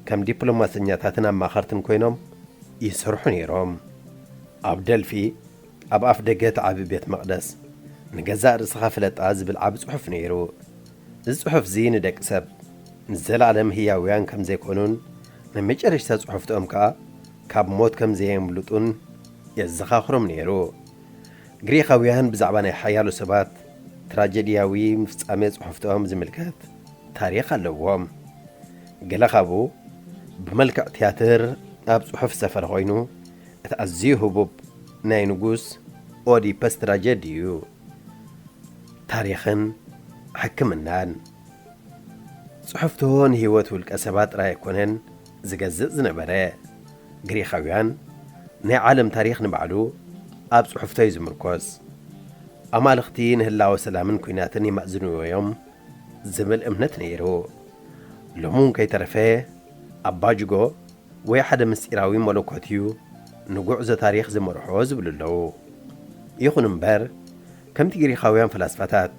ከም ዲፕሎማሰኛታትን ኣማኸርትን ኮይኖም ይሰርሑ ነይሮም። ኣብ ደልፊ፣ ኣብ ኣፍ ደገ እቲ ዓቢ ቤት መቕደስ፣ "ንገዛእ ርእስኻ ፍለጣ" ዝብል ዓቢ ጽሑፍ ነይሩ። እዚ ጽሑፍ እዚ ንደቂ ሰብ ንዘለኣለም ህያውያን ከም ዘይኮኑን፣ ናይ መጨረሽታ ጽሑፍትኦም ከኣ ካብ ሞት ከም ዘየምልጡን የዘኻኽሮም ነይሩ። ግሪኻውያን ብዛዕባ ናይ ሓያሎ ሰባት ትራጀድያዊ ፍጻሜ ጽሑፍትኦም ዝምልከት ታሪኽ ኣለዎም። ገለ ካብኡ ብመልክዕ ትያትር ኣብ ጽሑፍ ዝሰፈረ ኮይኑ፣ እቲ ኣዝዩ ህቡብ ናይ ንጉስ ኦዲፐስ ትራጀዲ እዩ። ታሪኽን ሕክምናን። ጽሑፍቶ ንህይወት ውልቀ ሰባት ጥራይ ኣይኮነን ዝገዝእ ዝነበረ። ግሪኻውያን ናይ ዓለም ታሪኽ ንባዕሉ ኣብ ጽሑፍቶ እዩ ዝምርኮስ። ኣማልኽቲ ንህላወ ሰላምን ኲናትን ይማእዝንዎ እዮም ዝብል እምነት ነይሩ። ሎሚ እውን ከይተረፈ ኣባ ጅጎ ወይ ሓደ ምስጢራዊ መለኮት እዩ ንጉዕዞ ታሪኽ ዝመርሖ ዝብሉ ኣለዉ። ይኹን እምበር፣ ከምቲ ግሪኻውያን ፈላስፋታት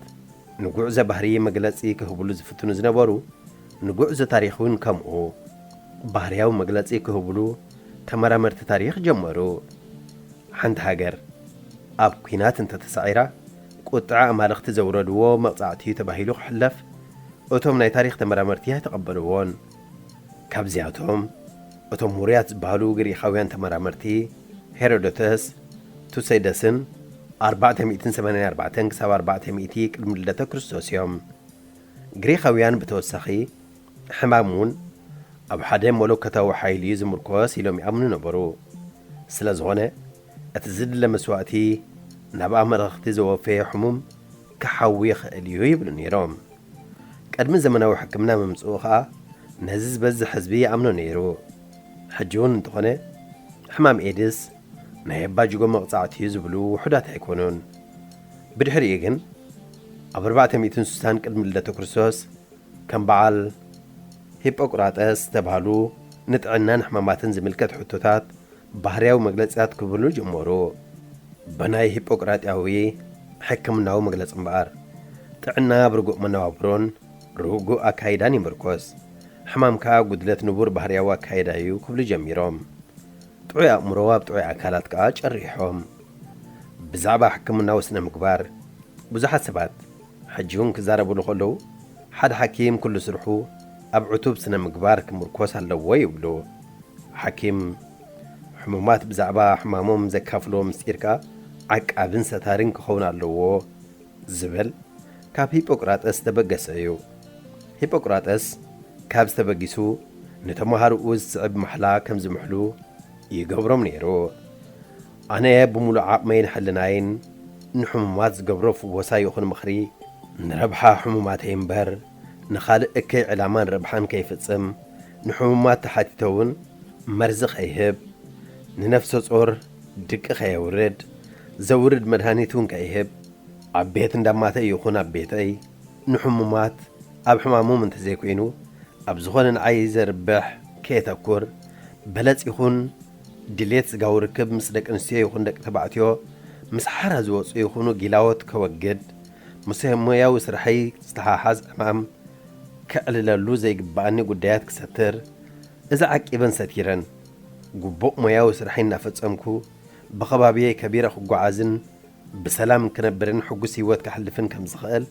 ንጉዕዞ ባህሪ መግለጺ ክህብሉ ዝፍትኑ ዝነበሩ፣ ንጉዕዞ ታሪኽ እውን ከምኡ ባህርያዊ መግለጺ ክህብሉ ተመራመርቲ ታሪኽ ጀመሩ። ሓንቲ ሃገር ኣብ ኲናት እንተተሳዒራ፣ ቁጥዐ ኣማልኽቲ ዘውረድዎ መቕጻዕቲ እዩ ተባሂሉ ክሕለፍ፣ እቶም ናይ ታሪኽ ተመራመርቲ ኣይተቐበልዎን። ካብዚኣቶም፣ እቶም ውሩያት ዝበሃሉ ግሪኻውያን ተመራመርቲ ሄሮዶተስ፣ ቱሴደስን፣ ኣርባዕተ ሚእትን ሰማንያን ኣርባዕተን ክሳብ ኣርባዕተ ሚእቲ ቅድሚ ልደተ ክርስቶስ እዮም። ግሪኻውያን ብተወሳኺ፣ ሕማም እውን ኣብ ሓደ መለኮታዊ ሓይሊ እዩ ዝምርኮስ ኢሎም ይኣምኑ ነበሩ። ስለ ዝኾነ፣ እቲ ዝድለ መስዋእቲ ናብ ኣማልኽቲ ዘወፈየ ሕሙም ክሓዊ ይኽእል እዩ ይብሉ ነይሮም። ቅድሚ ዘመናዊ ሕክምና ምምጽኡ ኸኣ፣ ነዚ ዝበዝሕ ህዝቢ ይኣምኖ ነይሩ። ሕጂ እውን እንተኾነ፣ ሕማም ኤድስ ናይ ኣባ ጅጎ መቕጻዕቲ እዩ ዝብሉ ውሑዳት ኣይኮኑን። ብድሕሪኡ ግን፣ ኣብ ኣርባዕተ ሚእትን ስሳን ቅድሚ ልደተ ክርስቶስ፣ ከም በዓል ሂጶቅራጠስ ዝተባህሉ ንጥዕናን ሕማማትን ዝምልከት ሕቶታት ባህርያዊ መግለጽታት ክብሉ ጀመሩ። ብናይ ሂፖቅራጥያዊ ሕክምናዊ መግለጺ እምበኣር፣ ጥዕና ኣብ ርጉእ መነባብሮን ርጉእ ኣካይዳን ይምርኮስ። ሕማም ከኣ ጉድለት ንቡር ባህርያዊ ኣካይዳ እዩ ክብሉ ጀሚሮም። ጥዑይ ኣእምሮ ኣብ ጥዑይ ኣካላት ከኣ ጨሪሖም። ብዛዕባ ሕክምናዊ ስነ ምግባር ብዙሓት ሰባት ሕጂ እውን ክዛረብሉ ከለዉ፣ ሓደ ሓኪም ኩሉ ስርሑ ኣብ ዕቱብ ስነ ምግባር ክምርኮስ ኣለዎ ይብሉ። ሓኪም ሕሙማት ብዛዕባ ሕማሞም ዘካፍሎ ምስጢር ከኣ ዓቃብን ሰታርን ክኸውን ኣለዎ ዝብል ካብ ሂፖቅራጠስ ዝተበገሰ እዩ። ሂፖቅራጠስ ካብ ዝተበጊሱ ንተማሃሮኡ ዝስዕብ ማሕላ ከም ዝምሕሉ ይገብሮም ነይሩ። ኣነ ብምሉእ ዓቕመይን ሕልናይን ንሕሙማት ዝገብሮ ፍወሳ ይኹን ምኽሪ ንረብሓ ሕሙማተይ እምበር ንኻልእ እከይ ዕላማን ረብሓን ከይፍጽም፣ ንሕሙማት ተሓቲተ እውን መርዚ ከይህብ፣ ንነፍሰ ጾር ድቂ ከየውርድ፣ ዘውርድ መድሃኒት እውን ከይህብ፣ ኣብ ቤት እንዳማተይ ይኹን ኣብ ቤተይ ንሕሙማት ኣብ ሕማሞም እንተዘይኮይኑ ኣብ ዝኾነ ንዓይ ዘርብሕ ከየተኩር፣ በለጽ ይኹን ድሌት ስጋዊ ርክብ ምስ ደቂ ኣንስትዮ ይኹን ደቂ ተባዕትዮ ምስ ሓራ ዝወፁ ይኹኑ ጊላዎት ከወግድ፣ ምስ ሞያዊ ስርሐይ ዝተሓሓዝ ዕማም ከዕልለሉ ዘይግብኣኒ ጉዳያት ክሰትር፣ እዚ ዓቂበን ሰቲረን ግቡእ ሞያዊ ስርሐይ እናፈጸምኩ ብኸባቢየይ ከቢረ ክጓዓዝን ብሰላም ክነብርን ሕጉስ ህይወት ከሕልፍን ከም ዝኽእል፣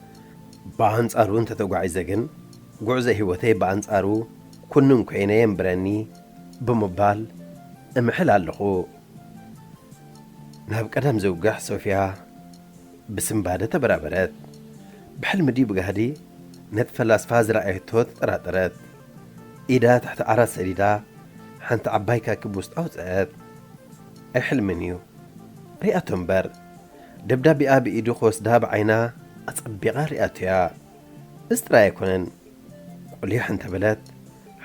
ብኣንጻሩ እንተተጓዒዘ ግን፣ ጉዕዞ ህይወተይ ብኣንጻሩ ኩንን ኮይነ የንብረኒ ብምባል እምሕል ኣለኹ። ናብ ቀደም ዝውግሕ ሶፊያ ብስንባደ ተበራበረት። ብሕልሚ ድዩ ብጋህዲ ነቲ ፈላስፋ ዝረኣየቶ ተጠራጠረት። ኢዳ ትሕቲ ዓራት ሰዲዳ ሓንቲ ዓባይ ካኪ ብውስጣ ኣውፅአት። ኣይሕልምን እዩ። ሪኣቶ እምበር። ደብዳቤኣ ብኢዱ ክወስዳ ብዓይና ኣጸቢቓ ሪኣቶያ። እዚ ጥራይ ኣይኮነን። ቁሊሕ እንተበለት፣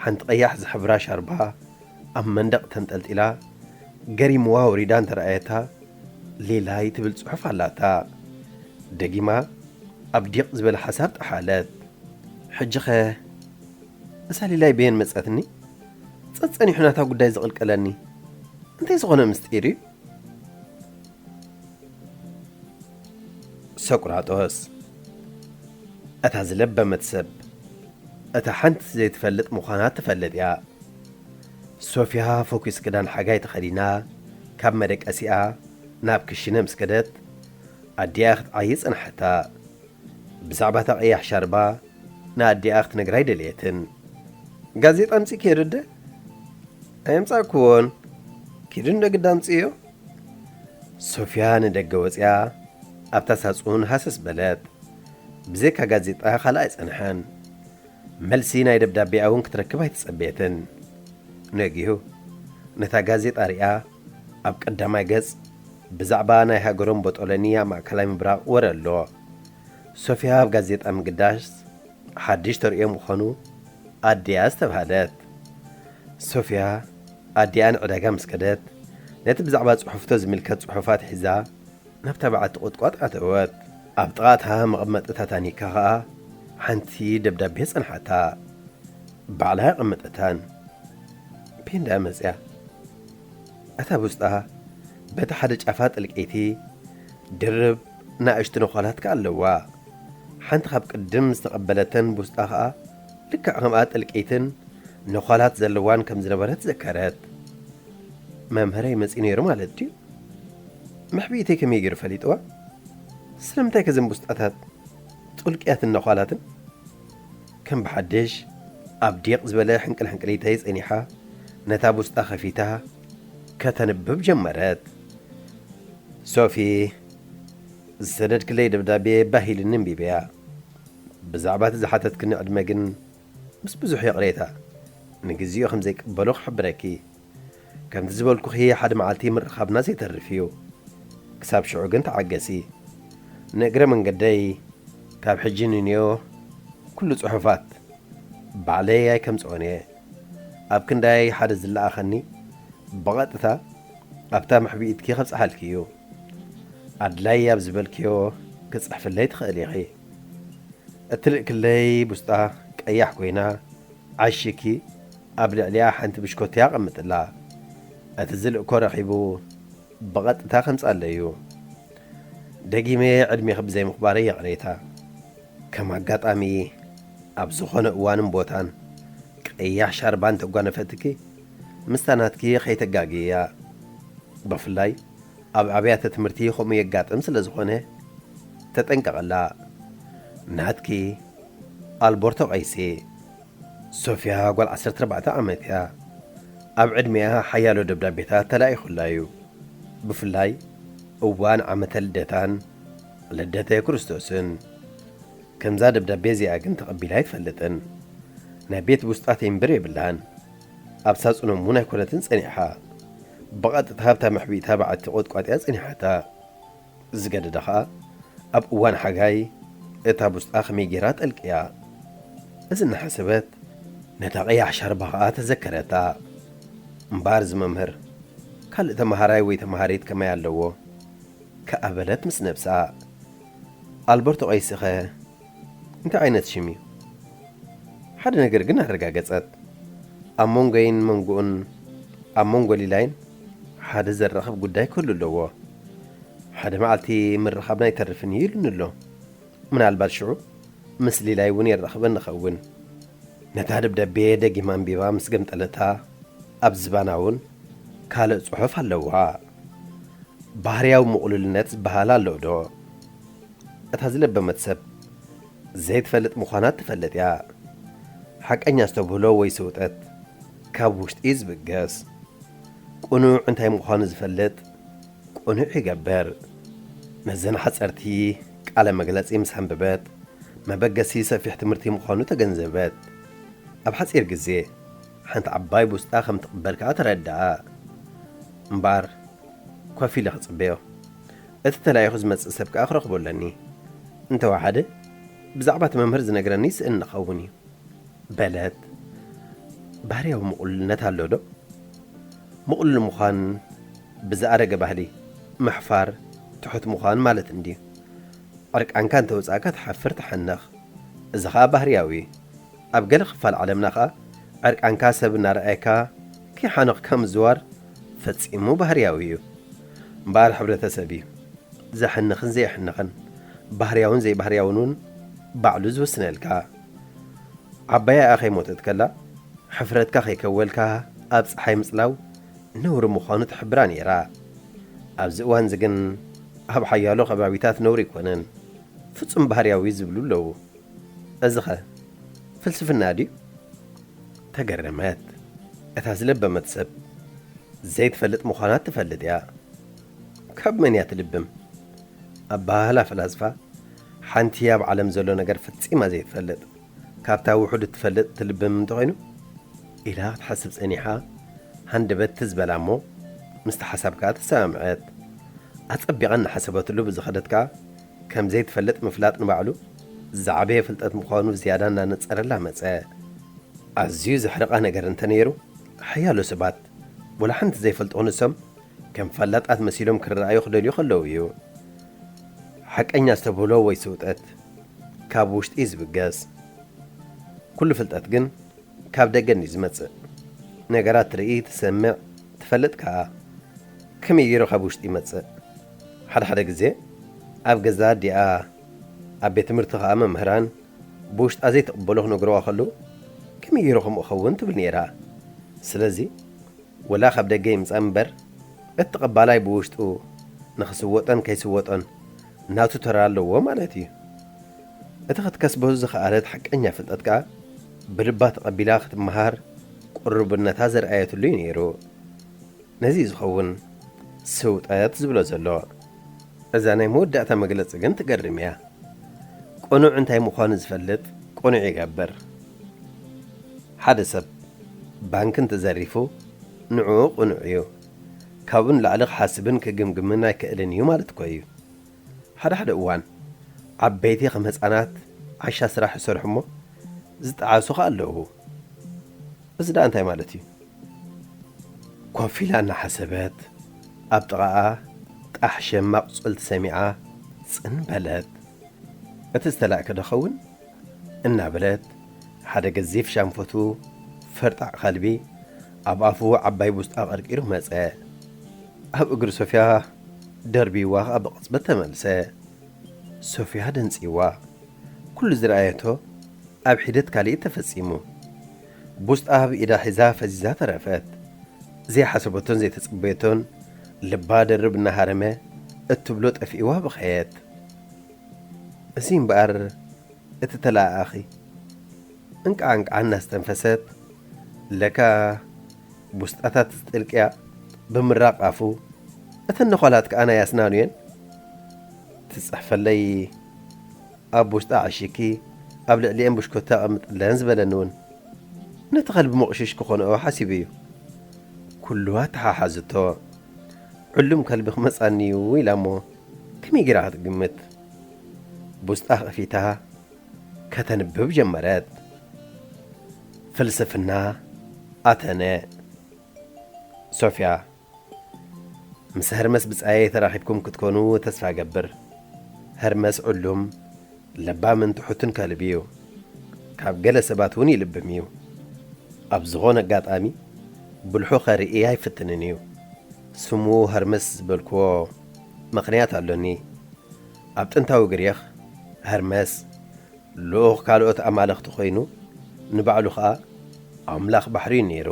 ሓንቲ ቀያሕ ዝሕብራ ሻርባ ኣብ መንደቕ ተንጠልጢላ፣ ገሪምዋ ወሪዳ እንተረኣየታ፣ ሊላይ ትብል ጽሑፍ ኣላታ። ደጊማ ኣብ ዲቕ ዝበለ ሓሳብ ጠሓለት። ሕጂኸ እዛ ሊላይ በየን መጸትኒ? ጸጸኒሑ ናታ ጉዳይ ዝቕልቀለኒ እንታይ ዝኾነ ምስጢር እዩ? ሰቁራጦስ፣ እታ ዝለበመት ሰብ፣ እታ ሓንቲ ዘይትፈልጥ ምዃና ትፈልጥ እያ። ሶፊያ ፈኲስ ክዳን ሓጋይ ተኸዲና፣ ካብ መደቀሲኣ ናብ ክሽነ ምስ ከደት፣ ኣዲኣ ክትዓዪ ጸንሓታ። ብዛዕባ እታ ቀያሕ ሻርባ ንኣዲኣ ክትነግራ ኣይደለየትን። ጋዜጣ ኣምጺእኪ ዶ? ኣየምጻእክዎን። ኪዱ ንደግዳ ኣምጽእዮ። ሶፊያ ንደገ ወጺኣ ኣብታ ሳጹን ሃሰስ በለት። ብዘይካ ጋዜጣ ካልእ ኣይጸንሐን። መልሲ ናይ ደብዳቤኣ እውን ክትረክብ ኣይተጸበየትን። ነጊሁ ነታ ጋዜጣ ሪኣ ኣብ ቀዳማይ ገጽ ብዛዕባ ናይ ሃገሮም ቦጦሎኒ ኣብ ማእከላይ ምብራቕ ወረ ኣሎ። ሶፊያ ኣብ ጋዜጣ ምግዳስ ሓድሽ ተርእዮ ምዃኑ ኣዲኣ ዝተባህለት። ሶፊያ ኣዲኣ ንዕዳጋ ምስ ከደት፣ ነቲ ብዛዕባ ጽሑፍቶ ዝምልከት ጽሑፋት ሒዛ ናብታ በዓቲ ቁጥቋጥ ኣተወት። ኣብ ጥቓ እታ መቐመጢ ታታኒካ ኸኣ ሓንቲ ደብዳቤ ጸንሓታ። ባዕላ ኣቐመጠታን። ፔንዳ መጽያ። እታ ብውስጣ በቲ ሓደ ጫፋ ጥልቀይቲ ድርብ ንኣሽቱ ነዃላት ከኣ ኣለዋ። ሓንቲ ካብ ቅድም ዝተቐበለተን ብውስጣ ኸኣ ልክዕ ከምኣ ጥልቀይትን ነዃላት ዘለዋን ከም ዝነበረት ዘከረት። መምህረይ መጺኡ ነይሩ ማለት ድዩ? መሕብኢተይ ከመይ ገይሩ ፈሊጥዋ? ስለምንታይ ከ እዘን ብውስጣታት ጥልቅያትን ነዃላትን? ከም ብሓድሽ ኣብ ዲቕ ዝበለ ሕንቅልሕንቅሊተይ ጸኒሓ፣ ነታ ብውስጣ ከፊታ ከተንብብ ጀመረት። ሶፊ፣ ዝሰደድክለይ ደብዳቤ ባህ ኢሉኒ ኣንቢበያ። ብዛዕባ እቲ ዝሓተትክኒ ዕድመ ግን ምስ ብዙሕ ይቕሬታ ንግዚኡ ከም ዘይቅበሎ ክሕብረኪ። ከምቲ ዝበልኩኺ ሓደ መዓልቲ ምርኻብና ዘይተርፍ እዩ። ክሳብ ሽዑ ግን ተዓገሲ። ንእግረ መንገደይ ካብ ሕጂ ንንዮ ኩሉ ጽሑፋት ባዕለይ ኣይከምጽኦን እየ። ኣብ ክንዳይ ሓደ ዝለኣኸኒ ብቐጥታ ኣብታ መሕብኢትኪ ከብጽሓልኪ እዩ። ኣድላይ ኣብ ዝበልክዮ ክጽሕፍለይ ትኽእሊ ኢኺ። እትልእክለይ ቡስጣ ቀያሕ ኮይና ዓሺኪ ኣብ ልዕሊኣ ሓንቲ ብሽኮትያ ኣቐምጥላ። እቲ ዝልእኮ ረኺቡ ብቐጥታ ከምጻለዩ። ደጊመ ዕድሜኺ ብዘይምኽባረይ ይቕሬታ። ከም ኣጋጣሚ ኣብ ዝኾነ እዋንን ቦታን ቀያሕ ሻርባ እንተጓነፈትኪ ምስታ ናትኪ ከይተጋግያ። ብፍላይ ኣብ ኣብያተ ትምህርቲ ከምኡ የጋጥም ስለ ዝኾነ ተጠንቀቐላ። ናትኪ ኣልቦርቶ ቀይሲ። ሶፊያ ጓል ዓሰርተ ኣርባዕተ ዓመት እያ። ኣብ ዕድሜኣ ሓያሎ ደብዳቤታት ተላኢኹላ እዩ። ብፍላይ እዋን ዓመተ ልደታን ልደተ ክርስቶስን። ከምዛ ደብዳቤ እዚኣ ግን ተቐቢላ ኣይትፈልጥን። ናይ ቤት ውስጣ ቴምብር የብላን። ኣብ ሳጹኖም እውን ኣይኮነትን ጸኒሓ። ብቐጥታ ኣብታ መሕቢእታ በዓቲ ቆጥቋጢያ ጸኒሓታ። ዝገደደ ኸኣ ኣብ እዋን ሓጋይ እታ ቡስጣ ከመይ ጌራ ጠልቅያ። እዚ እናሓሰበት ነታ ቀያሕ ሻርባ ኸኣ ተዘከረታ። እምበኣር እዚ መምህር ካልእ ተመሃራይ ወይ ተመሃሪት ከመይ ኣለዎ? ከኣ በለት ምስ ነብሳ። ኣልበርቶ ቀይሲኸ እንታይ ዓይነት ሽም እዩ? ሓደ ነገር ግን ኣረጋገጸት። ኣብ መንጎይን መንጎኡን ኣብ መንጎ ሊላይን ሓደ ዘራኽብ ጉዳይ ክህሉ ኣለዎ። ሓደ መዓልቲ ምርኻብና ኣይተርፍን እዩ ኢሉኒ ኣሎ። ምናልባት ሽዑ ምስ ሊላይ እውን የራኽበን ንኸውን። ነታ ደብዳቤ ደጊማ ኣንቢባ ምስ ገምጠለታ ኣብ ዝባና እውን ካልእ ጽሑፍ ኣለዋ። ባህርያዊ ምቕሉልነት ዝበሃል ኣሎ ዶ? እታ ዝለበመት ሰብ ዘይትፈልጥ ምዃና ትፈልጥ እያ። ሓቀኛ ዝተብህሎ ወይ ስውጠት ካብ ውሽጢ እዩ ዝብገስ። ቅኑዕ እንታይ ምዃኑ ዝፈልጥ ቅኑዕ ይገብር። ነዘን ሓጸርቲ ቃለ መግለጺ ምስ ኣንበበት መበገሲ ሰፊሕ ትምህርቲ ምዃኑ ተገንዘበት። ኣብ ሓጺር ግዜ ሓንቲ ዓባይ ቡስጣ ከም ትቕበል ከኣ ተረድኣ። እምበኣር ኮፍ ኢለ ክጽበዮ። እቲ ተላኢኹ ዝመጽእ ሰብ ከኣ ክረኽቦ ኣለኒ። እንተወሓደ ብዛዕባ እቲ መምህር ዝነግረኒ ይስእን ንኸውን እዩ። በለት። ባህርያዊ ምቕሉልነት ኣሎ ዶ? ምቕሉል ምዃን ብዝኣረገ ባህሊ ምሕፋር ትሑት ምዃን ማለት እንድዩ። ዕርቃንካ እንተወጻእካ ትሓፍር ትሓንኽ። እዚ ኸኣ ባህርያዊ እዩ። ኣብ ገለ ክፋል ዓለምና ኸኣ ዕርቃንካ ሰብ እናረኣየካ ከይሓነኽካ ምዝዋር ፈጺሙ ባህርያዊ እዩ። እምበኣር ሕብረተሰብ እዩ። ዘሕንኽን ዘየሕንኽን፣ ባህርያውን ዘይባህርያውን እውን ባዕሉ ዝውስነልካ። ዓባያ ከይሞተት ከላ፣ ሕፍረትካ ከይከወልካ ኣብ ጸሓይ ምጽላው ነውሪ ምዃኑ ትሕብራ ነይራ። ኣብዚ እዋንዚ ግን ኣብ ሓያሎ ከባቢታት ነውሪ ኣይኮነን፣ ፍጹም ባህርያዊ ዝብሉ ኣለዉ። እዚኸ ፍልስፍና ድዩ? ተገረመት። እታ ዝለበመት ሰብ፣ ዘይትፈልጥ ምዃና ትፈልጥ እያ። ካብ መን እያ ትልብም? ኣባህላ ፈላስፋ፣ ሓንቲ ኣብ ዓለም ዘሎ ነገር ፈጺማ ዘይትፈልጥ፣ ካብታ ውሑድ እትፈልጥ ትልብም እንተኾይኑ? ኢላ ክትሓስብ ጸኒሓ፣ ሃንደበት ትዝ በላ እሞ፣ ምስቲ ሓሳብ ከኣ ተሰማምዐት። ኣጸቢቓ እናሓሰበትሉ ብዝኸደት ከኣ፣ ከም ዘይትፈልጥ ምፍላጥ ንባዕሉ ዝዓበየ ፍልጠት ምዃኑ ዝያዳ እናነጸረላ መጸ። ኣዝዩ ዘሕርቓ ነገር እንተነይሩ፣ ሓያሎ ሰባት ወላ ሓንቲ ዘይፈልጡ ክንሶም ከም ፈላጣት መሲሎም ክረኣዩ ክደልዩ ከለዉ እዩ። ሓቀኛ ዝተብህሎ ወይ ስውጠት ካብ ውሽጢ እዩ ዝብገስ። ኩሉ ፍልጠት ግን ካብ ደገ እንድዩ ዝመጽእ። ነገራት ትርኢ፣ ትሰምዕ፣ ትፈልጥ ከኣ። ከመይ ገይሩ ካብ ውሽጢ ይመጽእ? ሓደ ሓደ ግዜ ኣብ ገዛ ኣዲኣ፣ ኣብ ቤት ትምህርቲ ከኣ መምህራን ብውሽጣ ዘይትቕበሎ ክነግርዋ ከለዉ፣ ከመይ ገይሩ ከምኡ ክኸውን ትብል ነይራ። ስለዚ ወላ ካብ ደገ ይምጻእ እምበር፣ እቲ ተቐባላይ ብውሽጡ ንኽስወጦን ከይስወጦን ናቱ ተራ ኣለዎ ማለት እዩ። እቲ ክትከስቦ ዝኸኣለት ሓቀኛ ፍልጠት ከኣ ብልባ ተቐቢላ ክትመሃር ቅሩብነታ ዘርኣየትሉ እዩ ነይሩ። ነዚ እዩ ዝኸውን ስውጠት ዝብሎ ዘሎ። እዛ ናይ መወዳእታ መግለጺ ግን ትገርም እያ። ቅኑዕ እንታይ ምዃኑ ዝፈልጥ ቅኑዕ ይገብር። ሓደ ሰብ ባንክ እንተዘሪፉ ንዕኡ ቅኑዕ እዩ። ካብኡ ንላዕሊ ክሓስብን ክግምግምን ኣይክእልን እዩ ማለት እኮ እዩ። ሓደ ሓደ እዋን ዓበይቲ ከም ህጻናት ዓሻ ስራሕ ይሰርሑ እሞ ዝጠዓሱ ከኣ ኣለዉ። እዚ ደኣ እንታይ ማለት እዩ? ኮፍ ኢላ እናሓሰበት፣ ኣብ ጥቓኣ ጣሕ ሸም ኣቑጽልቲ ሰሚዓ ጽን በለት። እቲ ዝተላእከ ዶ ኸውን? እናበለት፣ ሓደ ገዚፍ ሻንፈቱ ፈርጣዕ ከልቢ ኣብ ኣፉ ዓባይ ቡስጣ ቀርቂሩ መጸ። ኣብ እግሪ ሶፍያ ደርቢዋ ከኣ ብቕጽበት ተመልሰ። ሶፍያ ደንጺዋ። ኩሉ ዝረኣየቶ ኣብ ሒደት ካልእ ተፈጺሙ። ቡስጣ ኣብ ኢዳ ሒዛ ፈዚዛ ተረፈት። ዘይሓሰበቶን ዘይተጸበየቶን ልባ ደርብ እናሃረመ እትብሎ ጠፊእዋ በኸየት። እዚ እምበኣር እቲ ተለኣኣኺ እንቃዕ እንቃዕ እናስተንፈሰት፣ ለካ ቡስጣታት ዝጥልቅያ ብምራቕ ኣፉ፣ እተን ነዃላት ከኣ ናይ ኣስናኑ እየን። ትጽሕፈለይ ኣብ ውሽጣ ዓሺኪ ኣብ ልዕሊኤን ብሽኮታ ኣቐምጥለን ዝበለኒ እውን ነቲ ከልቢ መቑሽሽ ክኾንኦ ሓሲቡ እዩ። ኩሉ ኣተሓሓዝቶ። ዕሉም ከልቢ ክመጻኒ እዩ ኢላ እሞ ከመይ ጌራ ክትግምት? ብውስጣ ከፊታ ከተንብብ ጀመረት። ፍልስፍና ኣተነ። ሶፍያ፣ ምስ ሀርመስ ብጻየይ ተራኺብኩም ክትኮኑ ተስፋ እገብር። ሀርመስ ዕሉም፣ ለባምን ትሑትን ከልቢ እዩ። ካብ ገለ ሰባት እውን ይልብም እዩ። ኣብ ዝኾነ ኣጋጣሚ ብልሑ ከርኢ ኣይፍትንን እዩ። ስሙ ሀርመስ ዝበልክዎ ምኽንያት ኣሎኒ። ኣብ ጥንታዊ ግሪኽ ሀርመስ ልኡኽ ካልኦት ኣማልኽቲ ኮይኑ፣ ንባዕሉ ኸኣ ኣምላኽ ባሕሪ እዩ ነይሩ።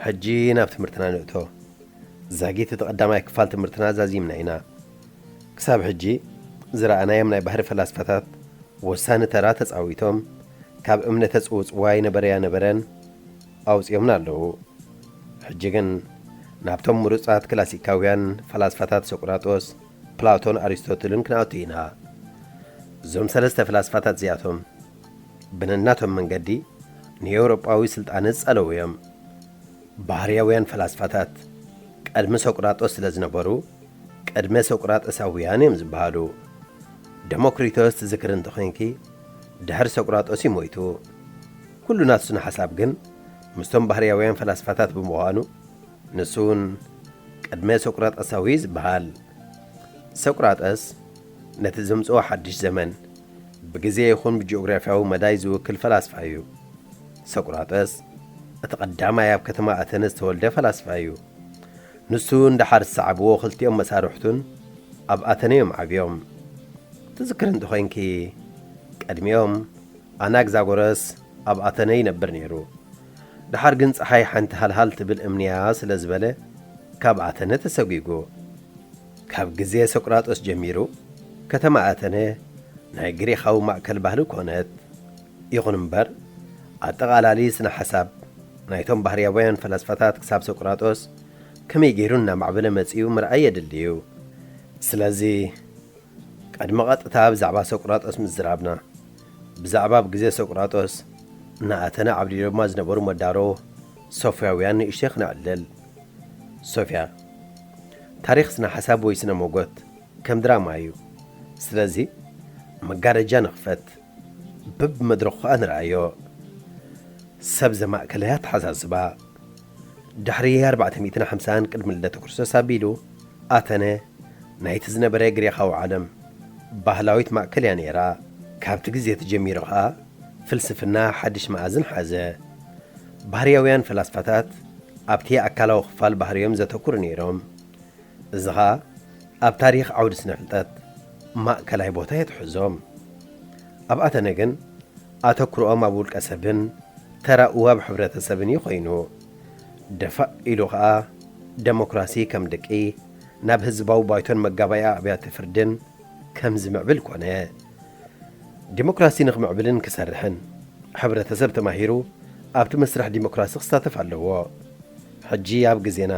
ሕጂ ናብ ትምህርትና ንእቶ። ዛጊት እቲ ቀዳማይ ክፋል ትምህርትና ዛዚምና ኢና። ክሳብ ሕጂ ዝረኣናዮም ናይ ባህሪ ፈላስፋታት ወሳኒ ተራ ተጻዊቶም፣ ካብ እምነተ ጽውጽዋይ ነበረያ ነበረን ኣውጺኦምና ኣለዉ። ሕጂ ግን ናብቶም ምሩጻት ክላሲካውያን ፈላስፋታት ሶቅራጦስ፣ ፕላቶን ኣሪስቶትልን ክንኣቱ ኢና። እዞም ሰለስተ ፈላስፋታት እዚኣቶም ብነናቶም መንገዲ ንኤውሮጳዊ ስልጣነ ዝጸለዉ እዮም። ባህርያውያን ፈላስፋታት ቅድሚ ሶቅራጦስ ስለ ዝነበሩ ቅድመ ሶቅራጠሳውያን እዮም ዝበሃሉ። ደሞክሪቶስ ትዝክር እንተኾይንኪ ድሕሪ ሶቅራጦስ እዩ ሞይቱ። ኩሉ ናቱ ስነ ሓሳብ ግን ምስቶም ባህርያውያን ፈላስፋታት ብምዃኑ ንሱ እውን ቅድመ ሶቅራጠሳዊ ዝበሃል። ሶቅራጠስ ነቲ ዘምጽኦ ሓድሽ ዘመን ብግዜ ይኹን ብጂኦግራፍያዊ መዳይ ዝውክል ፈላስፋ እዩ። ሶቅራጠስ እቲ ቀዳማይ ኣብ ከተማ ኣተነ ዝተወልደ ፈላስፋ እዩ። ንሱ ንደሓር ዝሰዓብዎ ክልቲኦም መሳርሕቱን ኣብ ኣተነ እዮም ዓብዮም። ትዝክር እንተኾይንኪ ቅድሚኦም ኣናግዛጎረስ ኣብ ኣተነ ይነብር ነይሩ። ደሓር ግን ጸሓይ ሓንቲ ሃልሃል ትብል እምንያ ስለ ዝበለ ካብ ኣተነ ተሰጒጉ። ካብ ግዜ ሶቅራጦስ ጀሚሩ ከተማ ኣተነ ናይ ግሪኻዊ ማእከል ባህሊ ኮነት። ይኹን እምበር ኣጠቓላሊ ስነ ሓሳብ ናይቶም ባህርያውያን ፈላስፋታት ክሳብ ሶቅራጦስ ከመይ ገይሩ እናማዕበለ መጺኡ ምርኣይ የድሊ እዩ። ስለዚ ቅድሚ ቀጥታ ብዛዕባ ሶቅራጦስ ምዝራብና ብዛዕባ ኣብ ግዜ ሶቅራጦስ ንኣተነ ዓብሊሎማ ዝነበሩ መዳሮ ሶፍያውያን ንእሽተይ ክነዕልል። ሶፍያ፣ ታሪኽ ስነ ሓሳብ ወይ ስነ መጎት ከም ድራማ እዩ። ስለዚ መጋረጃ ንኽፈት፣ በብመድረኹ ከኣ ንርኣዮ። ሰብ ዘማእከለ ኣተሓሳስባ። ድሕሪ ኣርባዕተ ሚእትን ሓምሳን ቅድሚ ልደተ ክርስቶስ ኣቢሉ ኣተነ ናይቲ ዝነበረ ግሪኻዊ ዓለም ባህላዊት ማእከል እያ ነይራ። ካብቲ ግዜ ተጀሚሩ ኸኣ ፍልስፍና ሓድሽ መኣዝን ሓዘ። ባህርያውያን ፈላስፋታት ኣብቲ ኣካላዊ ክፋል ባህርዮም ዘተኩሩ ነይሮም። እዚ ኸኣ ኣብ ታሪኽ ዓውዲ ስነ ፍልጠት ማእከላይ ቦታ የትሕዞም። ኣብ ኣተነ ግን ኣተኩሮኦም ኣብ ውልቀ ሰብን ተራኡ ኣብ ሕብረተሰብን እዩ ኮይኑ። ደፋእ ኢሉ ኸኣ ደሞክራሲ ከም ድቂ ናብ ህዝባዊ ባይቶን መጋባእያ ኣብያተ ፍርድን ከም ዝምዕብል ኮነ። ዲሞክራሲ ንኽምዕብልን ክሰርሕን ሕብረተሰብ ተማሂሩ ኣብቲ መስርሕ ዲሞክራሲ ክሳተፍ ኣለዎ። ሕጂ ኣብ ግዜና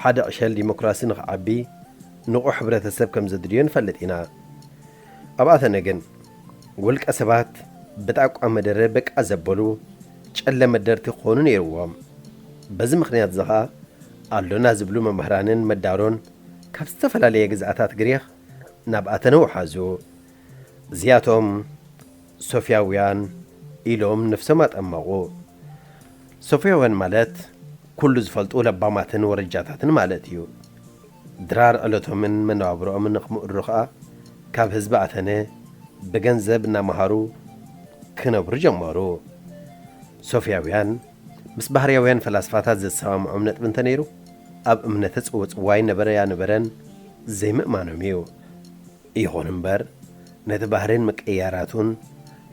ሓደ ዕሸል ዲሞክራሲ ንኽዓቢ ንቑሕ ሕብረተሰብ ከም ዘድልዮ ንፈልጥ ኢና። ኣብ ኣተነ ግን ውልቀ ሰባት ብጣቋ መደረ በቃ ዘበሉ ጨለ መደርቲ ክኾኑ ነይርዎም። በዚ ምኽንያት እዚ ኸኣ ኣሎና ዝብሉ መምህራንን መዳሮን ካብ ዝተፈላለየ ግዝኣታት ግሪኽ ናብ ኣተነ ወሓዙ። እዚኣቶም ሶፍያውያን ኢሎም ነፍሶም ኣጠመቑ። ሶፍያውያን ማለት ኩሉ ዝፈልጡ ለባማትን ወረጃታትን ማለት እዩ። ድራር ዕለቶምን መነባብሮኦምን ንኽምእሩ ኸኣ ካብ ህዝቢ ኣተነ ብገንዘብ እናመሃሩ ክነብሩ ጀመሩ። ሶፍያውያን ምስ ባህርያውያን ፈላስፋታት ዘሰማምዖም ነጥቢ እንተነይሩ፣ ኣብ እምነተ ጽወጽዋይ ነበረ ያነበረን ዘይምእማኖም እዩ። ይኹን እምበር፣ ነቲ ባህርን ምቅይያራቱን፣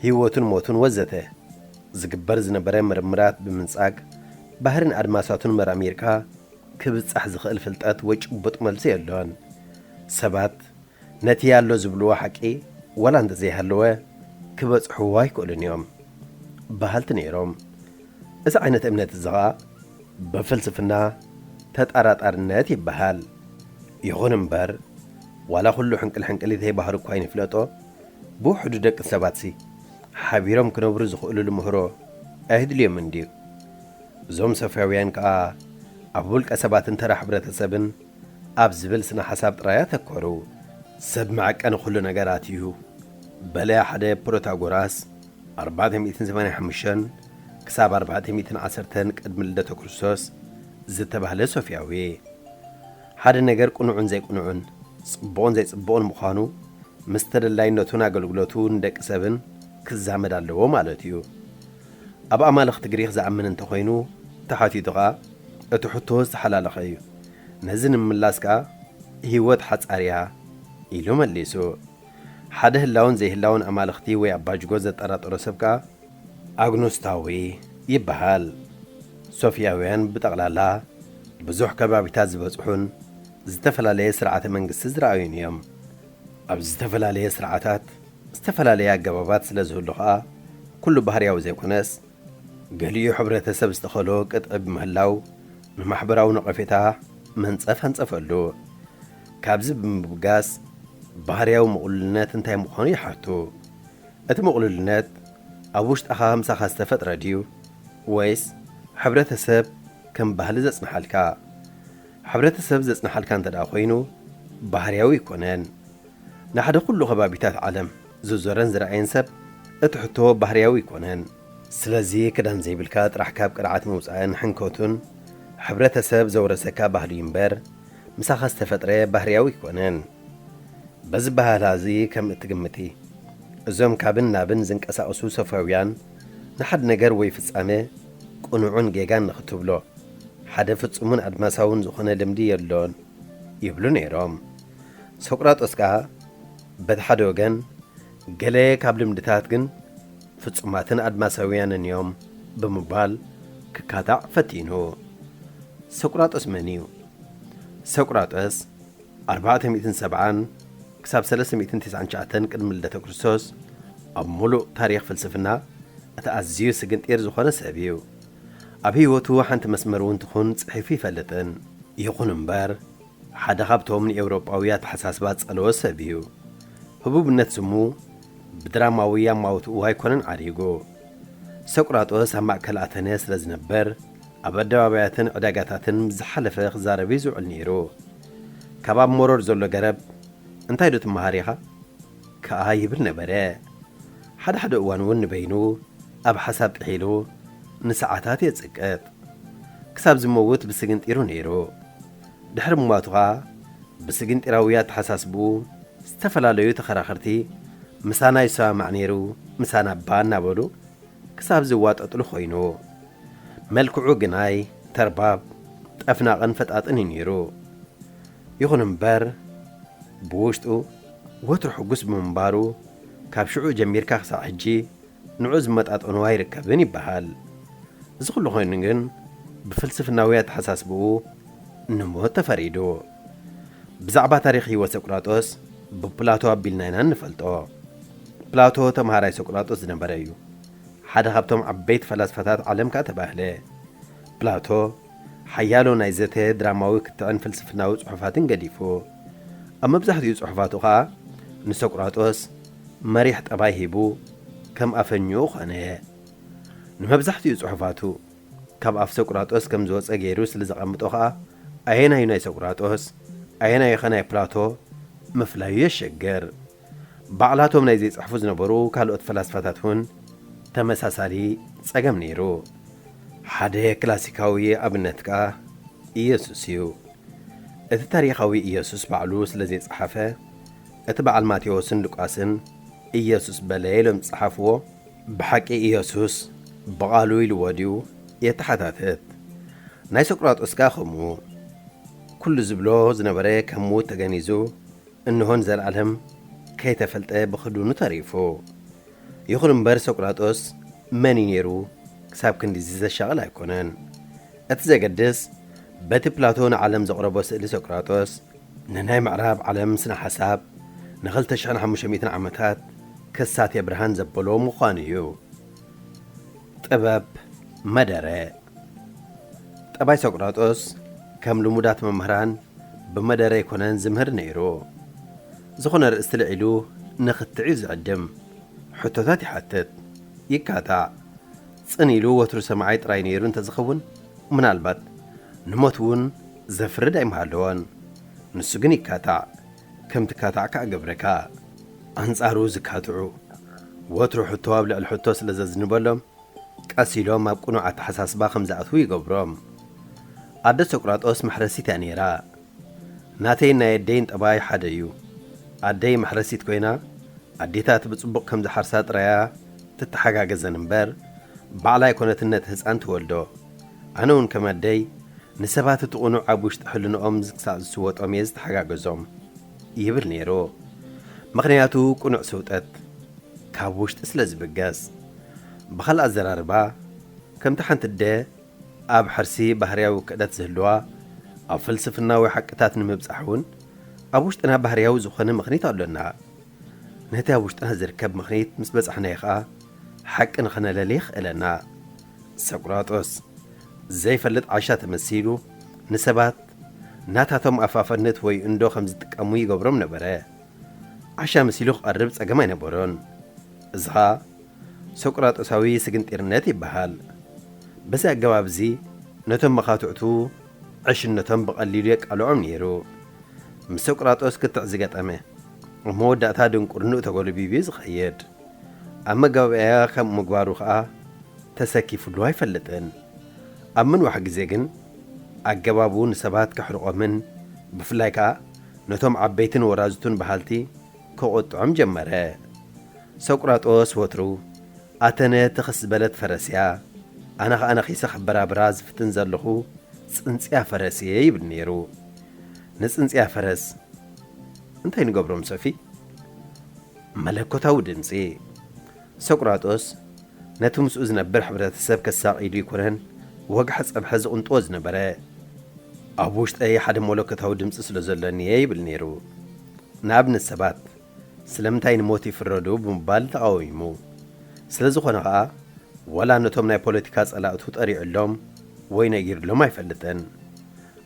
ህይወቱን ሞቱን ወዘተ ዝግበር ዝነበረ ምርምራት ብምንጻግ፣ ባህርን ኣድማሳቱን መራሚርካ ክብጻሕ ዝኽእል ፍልጠት ወይ ጭቡጥ መልሲ የሎን። ሰባት ነቲ ኣሎ ዝብልዎ ሓቂ ዋላ እንተዘይሃለወ ክበጽሕዎ ኣይክእሉን እዮም በሃልቲ ነይሮም። እዚ ዓይነት እምነት እዚ ኸኣ ብፍልስፍና ተጠራጣርነት ይበሃል። ይኹን እምበር፣ ዋላ ኩሉ ሕንቅል ሕንቅሊተይ ባህሪ እኳ ይንፍለጦ፣ ብውሕዱ ደቂ ሰባትሲ ሓቢሮም ክነብሩ ዝኽእሉሉ ምህሮ ኣየድልዮምን ድዩ? እዞም ሰፍያውያን ከኣ ኣብ ውልቀ ሰባትን ተራ ሕብረተሰብን ኣብ ዝብል ስነ ሓሳብ ጥራይ ኣተኮሩ። ሰብ መዐቀኒ ኩሉ ነገራት እዩ በለ ሓደ ፕሮታጎራስ ኣርባዕተ ሚእትን ሰማንያን ሓሙሽተን ክሳብ ኣርባዕተ ሚእትን ዓሰርተን ቅድሚ ልደተ ክርስቶስ ዝተባህለ ሶፍያዊ። ሓደ ነገር ቅኑዕን ዘይቅኑዕን ጽቡቕን ዘይጽቡቕን ምዃኑ ምስ ተደላይነቱን ኣገልግሎቱ ንደቂ ሰብን ክዛመድ ኣለዎ ማለት እዩ። ኣብ ኣማልኽቲ ግሪኽ ዝኣምን እንተኾይኑ ተሓቲቱ ኸኣ እቲ ሕቶ ዝተሓላለኸ እዩ። ነዚ ንምምላስ ከኣ ህይወት ሓጻር እያ ኢሉ መሊሱ። ሓደ ህላውን ዘይህላውን ኣማልኽቲ ወይ ኣባጅጎ ዘጠራጠሮ ሰብ ከኣ ኣግኖስታዊ ይበሃል። ሶፍያውያን ብጠቕላላ ብዙሕ ከባቢታት ዝበጽሑን ዝተፈላለየ ስርዓተ መንግስቲ ዝረኣዩን እዮም። ኣብ ዝተፈላለየ ስርዓታት ዝተፈላለየ ኣገባባት ስለ ዝህሉ ኸኣ ኩሉ ባህርያዊ ዘይኮነስ ገሊኡ ሕብረተሰብ ዝተኸሎ ቅጥዒ ብምህላው ንማሕበራዊ ነቐፌታ መንጸፍ ኣንጸፈሉ። ካብዚ ብምብጋስ ባህርያዊ ምቕሉልነት እንታይ ምዃኑ ይሓቱ። እቲ ምቕሉልነት ኣብ ውሽጥኻ ምሳኻ ዝተፈጥረ ድዩ ወይስ ሕብረተሰብ ከም ባህሊ ዘጽንሓልካ? ሕብረተሰብ ዘጽንሓልካ እንተ ደኣ ኮይኑ ባህርያዊ ኣይኮነን። ንሓደ ኩሉ ከባቢታት ዓለም ዝዞረን ዝረኣየን ሰብ እቲ ሕቶ ባህርያዊ ኣይኮነን። ስለዚ ክዳን ዘይብልካ ጥራሕ ካብ ቅርዓት ምውጻእን ሕንከቱን ሕብረተሰብ ዘውረሰካ ባህሊ እዩ እምበር ምሳኻ ዝተፈጥረ ባህርያዊ ኣይኮነን። በዚ ባህላ እዚ ከም እትግምቲ እዞም ካብን ናብን ዝንቀሳቐሱ ሶፍያውያን ንሓደ ነገር ወይ ፍጻመ ቅኑዕን ጌጋን ንኽትብሎ ሓደ ፍጹምን ኣድማሳውን ዝኾነ ልምዲ የሎን ይብሉ ነይሮም። ሶቅራጦስ ከኣ በቲ ሓደ ወገን ገለ ካብ ልምድታት ግን ፍጹማትን ኣድማሳውያንን እዮም ብምባል ክካታዕ ፈቲኑ። ሶቅራጦስ መን እዩ? ሶቅራጦስ ኣርባዕተ ሚእትን ሰብዓን ክሳብ ሰለስተ ሚእትን ተስዓን ትሽዓተን ቅድሚ ልደተ ክርስቶስ ኣብ ሙሉእ ታሪኽ ፍልስፍና እቲ ኣዝዩ ስግንጢር ዝኾነ ሰብ እዩ። ኣብ ህይወቱ ሓንቲ መስመር እውን ትኹን ጽሒፉ ይፈልጥን። ይኹን እምበር፣ ሓደ ካብቶም ንኤውሮጳዊ ኣተሓሳስባ ዝጸለወ ሰብ እዩ። ህቡብነት ስሙ ብድራማዊ ኣማውትኡ ኣይኮነን ዓሪጉ። ሶቅራጦስ ኣብ ማእከል ኣተነ ስለ ዝነበር፣ ኣብ ኣደባባያትን ዕዳጋታትን ምስ ዝሓለፈ ክዛረብ እዩ ዝውዕል ነይሩ። ካብ ኣብ መሮር ዘሎ ገረብ እንታይ ዶ ትመሃር ኢኻ? ከኣ ይብል ነበረ። ሓደ ሓደ እዋን እውን ንበይኑ ኣብ ሓሳብ ጥሒሉ ንሰዓታት የጽቅጥ። ክሳብ ዝመውት ብስግንጢሩ ነይሩ። ድሕሪ ምሟቱ ኸኣ ብስግንጢራዊ ኣተሓሳስብኡ ዝተፈላለዩ ተኸራኸርቲ ምሳና ይሰማማዕ ነይሩ፣ ምሳና እባ እናበሉ ክሳብ ዝዋጠጥሉ ኮይኑ። መልክዑ ግናይ ተርባብ፣ ጠፍናቕን ፈጣጥን እዩ ነይሩ። ይኹን እምበር ብውሽጡ ወትሩ ሕጉስ ብምንባሩ ካብ ሽዑ ጀሚርካ ክሳዕ ሕጂ ንዑ ዝመጣጠኖ ኣይርከብን ይበሃል። እዚ ኩሉ ኮይኑ ግን ብፍልስፍናዊ ኣተሓሳስብኡ ንሞት ተፈሪዱ። ብዛዕባ ታሪኽ ህይወት ሶቅራጦስ ብፕላቶ ኣቢልና ኢና እንፈልጦ። ፕላቶ ተምሃራይ ሶቅራጦስ ዝነበረ እዩ። ሓደ ካብቶም ዓበይቲ ፈላስፋታት ዓለም ከኣ ተባህለ። ፕላቶ ሓያሎ ናይ ዘተ ድራማዊ ክትዕን ፍልስፍናዊ ጽሑፋትን ገዲፉ። ኣብ መብዛሕትኡ ጽሑፋቱ ኸኣ ንሶቅራጦስ መሪሕ ጠባይ ሂቡ ከም ኣፈኝኡ ኾነ። ንመብዛሕትኡ ጽሑፋቱ ካብ ኣፍ ሶቅራጦስ ከም ዝወጸ ገይሩ ስለ ዘቐምጦ ኸኣ ኣየናዩ ናይ ሶቅራጦስ ኣየናዩ ኸ ናይ ፕላቶ ምፍላዩ የሸግር። ባዕላቶም ናይ ዘይጽሕፉ ዝነበሩ ካልኦት ፈላስፋታት እውን ተመሳሳሊ ጸገም ነይሩ። ሓደ ክላሲካዊ ኣብነት ከኣ ኢየሱስ እዩ። እቲ ታሪኻዊ ኢየሱስ ባዕሉ ስለ ዘይጸሓፈ፣ እቲ በዓል ማቴዎስን ሉቃስን ኢየሱስ በለ ኢሎም ዝጸሓፍዎ፣ ብሓቂ ኢየሱስ ብቓሉ ኢልዎ ድዩ የተሓታትት። ናይ ሶቅራጦስ ከኣ ከምኡ። ኩሉ ዝብሎ ዝነበረ ከም ምዉት ተገኒዙ፣ እንሆ ንዘለኣለም ከይተፈልጠ ብኽዱኑ ተሪፉ። ይኹን እምበር ሶቅራጦስ መን እዩ ነይሩ ክሳብ ክንዲዚ ዘሻቕል ኣይኮነን። እቲ ዘገድስ በቲ ፕላቶ ንዓለም ዘቕረቦ ስእሊ ሶቅራጦስ ንናይ ምዕራብ ዓለም ስነ ሓሳብ ንኽልተ ሽሕን ሓሙሽተ ሚእትን ዓመታት ክሳቴ ብርሃን ዘበሎ ምዃኑ እዩ። ጥበብ መደረ። ጠባይ ሶቅራጦስ ከም ልሙዳት መምህራን ብመደረ ኣይኮነን ዝምህር ነይሩ። ዝኾነ ርእስቲ ልዒሉ ንኽትዕ እዩ ዝዕድም። ሕቶታት ይሓትት፣ ይካታዕ። ጽን ኢሉ ወትሩ ሰማዓይ ጥራይ ነይሩ እንተዝኸውን፣ ምናልባት ንሞት እውን ዘፍርድ ኣይምሃለዎን። ንሱ ግን ይካታዕ፣ ከም ትካታዕ ከኣ ገብረካ። ኣንጻሩ ዝካትዑ፣ ወትሩ ሕቶ ኣብ ልዕሊ ሕቶ ስለ ዘዝንበሎም፣ ቀስ ኢሎም ኣብ ቅኑዕ ኣተሓሳስባ ከም ዝኣትዉ ይገብሮም። ኣደ ሶቅራጦስ መሕረሲት እያ ነይራ። ናተይን ናይ ኣደይን ጠባይ ሓደ እዩ። ኣደይ መሕረሲት ኮይና፣ ኣዴታት ብጽቡቕ ከም ዝሓርሳ ጥራያ ትተሓጋገዘን እምበር፣ ባዕላ ኣይኮነትን ነቲ ህጻን ትወልዶ። ኣነ እውን ከም ኣደይ፣ ንሰባት እቲ ቅኑዕ ኣብ ውሽጢ ሕልንኦም ክሳዕ ዝስወጦም እየ ዝተሓጋገዞም ይብል ነይሩ። ምኽንያቱ ቅኑዕ ስውጠት ካብ ውሽጢ ስለ ዝብገስ። ብኻልእ ኣዘራርባ፣ ከምቲ ሓንቲ ኣደ ኣብ ሕርሲ ባህርያዊ ክእለት ዝህልዋ፣ ኣብ ፍልስፍናዊ ሓቅታት ንምብጻሕ እውን ኣብ ውሽጥና ባህርያዊ ዝኾነ ምኽኒት ኣሎና። ነቲ ኣብ ውሽጥና ዝርከብ ምኽኒት ምስ በጻሕናዮ ኸኣ ሓቂ ንኸነለሊ የኽእለና። ሰቁራጦስ ዘይፈልጥ ዓሻ ተመሲሉ ንሰባት ናታቶም ኣፋፈነት ወይ እንዶ ከም ዝጥቀሙ ይገብሮም ነበረ። ዓሻ መሲሉ ክቐርብ ጸገም ኣይነበሮን። እዚ ኸኣ ሶቅራጦሳዊ ስግንጢርነት ይበሃል። በዚ ኣገባብ እዚ ነቶም መኻትዕቱ ዕሽነቶም ብቐሊሉ የቃልዖም ነይሩ። ምስ ሶቅራጦስ ክትዕ ዝገጠመ፣ ኣብ መወዳእታ ድንቁርንኡ ተጎልቢቡ እዩ ዝኸይድ። ኣብ መጋባእያ ከም ምግባሩ ኸኣ ተሰኪፉሉ ኣይፈልጥን። ኣብ ምንዋሕ ግዜ ግን ኣገባቡ ንሰባት ከሕርቖምን ብፍላይ ከኣ ነቶም ዓበይትን ወራዙትን በሃልቲ ክቑጥዖም ጀመረ። ሶቅራጦስ ወትሩ ኣተነ ትኽስ ዝበለት ፈረስ እያ፣ ኣነ ኸኣ ነኺሰ ከበራብራ ዝፍትን ዘለኹ ጽንጽያ ፈረስ እየ ይብል ነይሩ። ንጽንጽያ ፈረስ እንታይ ንገብሮ ምሰፊ? መለኮታዊ ድምጺ። ሶቅራጦስ ነቲ ምስኡ ዝነብር ሕብረተሰብ ከሳቕይሉ ኣይኮነን ወግሐ ጸብሐ ዝቕንጥዎ ዝነበረ። ኣብ ውሽጠይ ሓደ መለኮታዊ ድምጺ ስለ ዘሎኒ እየ ይብል ነይሩ። ንኣብነት ሰባት ስለምንታይ ንሞት ይፍረዱ ብምባል ተቓዊሙ። ስለ ዝኾነ ኸኣ ዋላ ነቶም ናይ ፖለቲካ ጸላእቱ ጠሪዑሎም ወይ ነጊርሎም ኣይፈልጥን።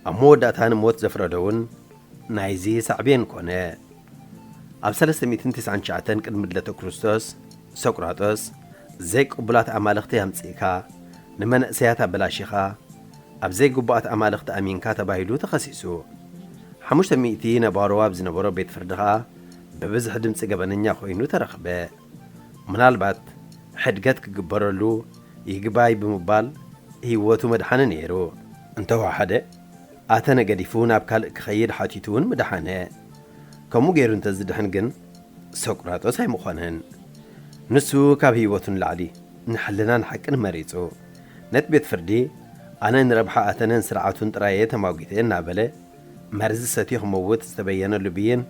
ኣብ መወዳእታ ንሞት ዘፍረዶ እውን ናይዚ ሳዕቤን ኮነ። ኣብ ሰለስተ ሚእትን ትስዓን ትሽዓተን ቅድሚ ልደተ ክርስቶስ፣ ሶቅራጦስ፣ ዘይቅቡላት ኣማልኽቲ ኣምጺእካ፣ ንመንእሰያት ኣበላሺኻ፣ ኣብ ዘይግቡኣት ኣማልኽቲ ኣሚንካ ተባሂሉ ተኸሲሱ። ሓሙሽተ ሚእቲ ነባሮ ኣብ ዝነበሮ ቤት ፍርዲ ኸኣ ብብዝሒ ድምጺ ገበነኛ ኮይኑ ተረኽበ። ምናልባት ሕድገት ክግበረሉ ይግባይ ብምባል ህይወቱ መድሓነ ነይሩ። እንተወሓደ ኣተነ ገዲፉ ናብ ካልእ ክኸይድ ሓቲቱ እውን ምደሓነ። ከምኡ ገይሩ እንተዝድሕን ግን ሶቅራጦስ ኣይምኾነን። ንሱ ካብ ህይወቱ ንላዕሊ ንሕልናን ሓቅን መሪጹ። ነቲ ቤት ፍርዲ ኣነ ንረብሓ ኣተነን ስርዓቱን ጥራየ ተማጒተ እናበለ መርዚ ሰትዩ ክመውት ዝተበየነሉ ብይን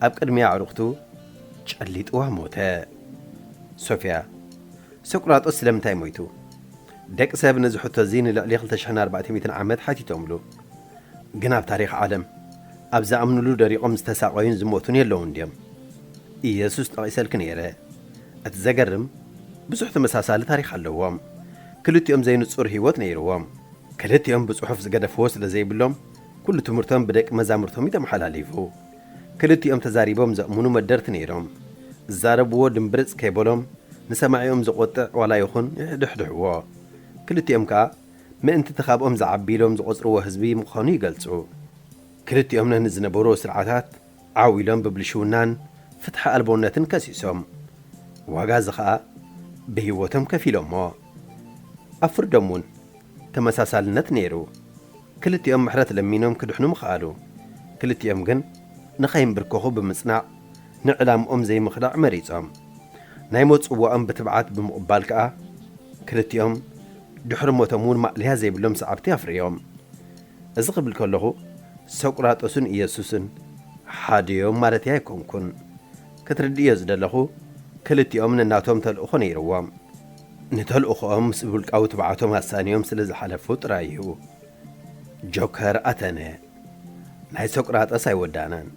ኣብ ቅድሚ ኣዕሩኽቱ ጨሊጥዋ ሞተ። ሶፍያ፣ ሶቅራጦስ ስለምንታይ ሞይቱ? ደቂ ሰብ ነዚ ሕቶ እዚ ንልዕሊ ክልተ ሽሕን ኣርባዕተ ሚእትን ዓመት ሓቲቶምሉ። ግን ኣብ ታሪኽ ዓለም ኣብ ዝኣምኑሉ ደሪቖም ዝተሳቐዩን ዝሞቱን የለውን ድዮም? ኢየሱስ ጠቒሰልኪ ነይረ። እቲ ዘገርም ብዙሕ ተመሳሳሊ ታሪኽ ኣለዎም። ክልቲኦም ዘይንጹር ህይወት ነይርዎም። ክልቲኦም ብጽሑፍ ዝገደፍዎ ስለ ዘይብሎም ኩሉ ትምህርቶም ብደቂ መዛሙርቶም እዩ ተመሓላሊፉ። ክልቲኦም ተዛሪቦም ዘእምኑ መደርቲ ነይሮም። ዝዛረብዎ ድምብርጽ ከይበሎም ንሰማዒኦም ዘቖጥዕ ዋላ ይኹን ይሕድሕድሕዎ። ክልቲኦም ከኣ ምእንቲ እቲ ካብኦም ዝዓቢ ኢሎም ዝቖጽርዎ ህዝቢ ምዃኑ ይገልጹ። ክልቲኦም ነን ዝነበሩ ስርዓታት ዓው ኢሎም ብብልሽውናን ፍትሒ ኣልቦነትን ከሲሶም። ዋጋ እዚ ኸኣ ብህይወቶም ከፊሎሞ። ኣብ ፍርዶም እውን ተመሳሳልነት ነይሩ። ክልቲኦም ምሕረት ለሚኖም ክድሕኑ ምኸኣሉ። ክልቲኦም ግን ንኸይንብርከኹ ብምጽናዕ ንዕላምኦም ዘይምኽዳዕ መሪጾም። ናይ ሞት ጽዋኦም ብትብዓት ብምቕባል ከኣ ክልቲኦም ድሕሪ ሞቶም እውን ማእለያ ዘይብሎም ሰዓብቲ ኣፍርዮም። እዚ ክብል ከለኹ፣ ሰቁራጦስን ኢየሱስን ሓደዮም ማለት'የ ኣይኮንኩን። ክትርድእዮ ዝደለኹ፣ ክልቲኦም ነናቶም ተልእኾ ነይርዎም። ንተልእኾኦም ምስ ውልቃዊ ትብዓቶም ኣሳንዮም ስለ ዝሓለፉ ጥራይ እዩ። ጆከር ኣተነ ናይ ሰቁራጠስ ኣይወዳእናን።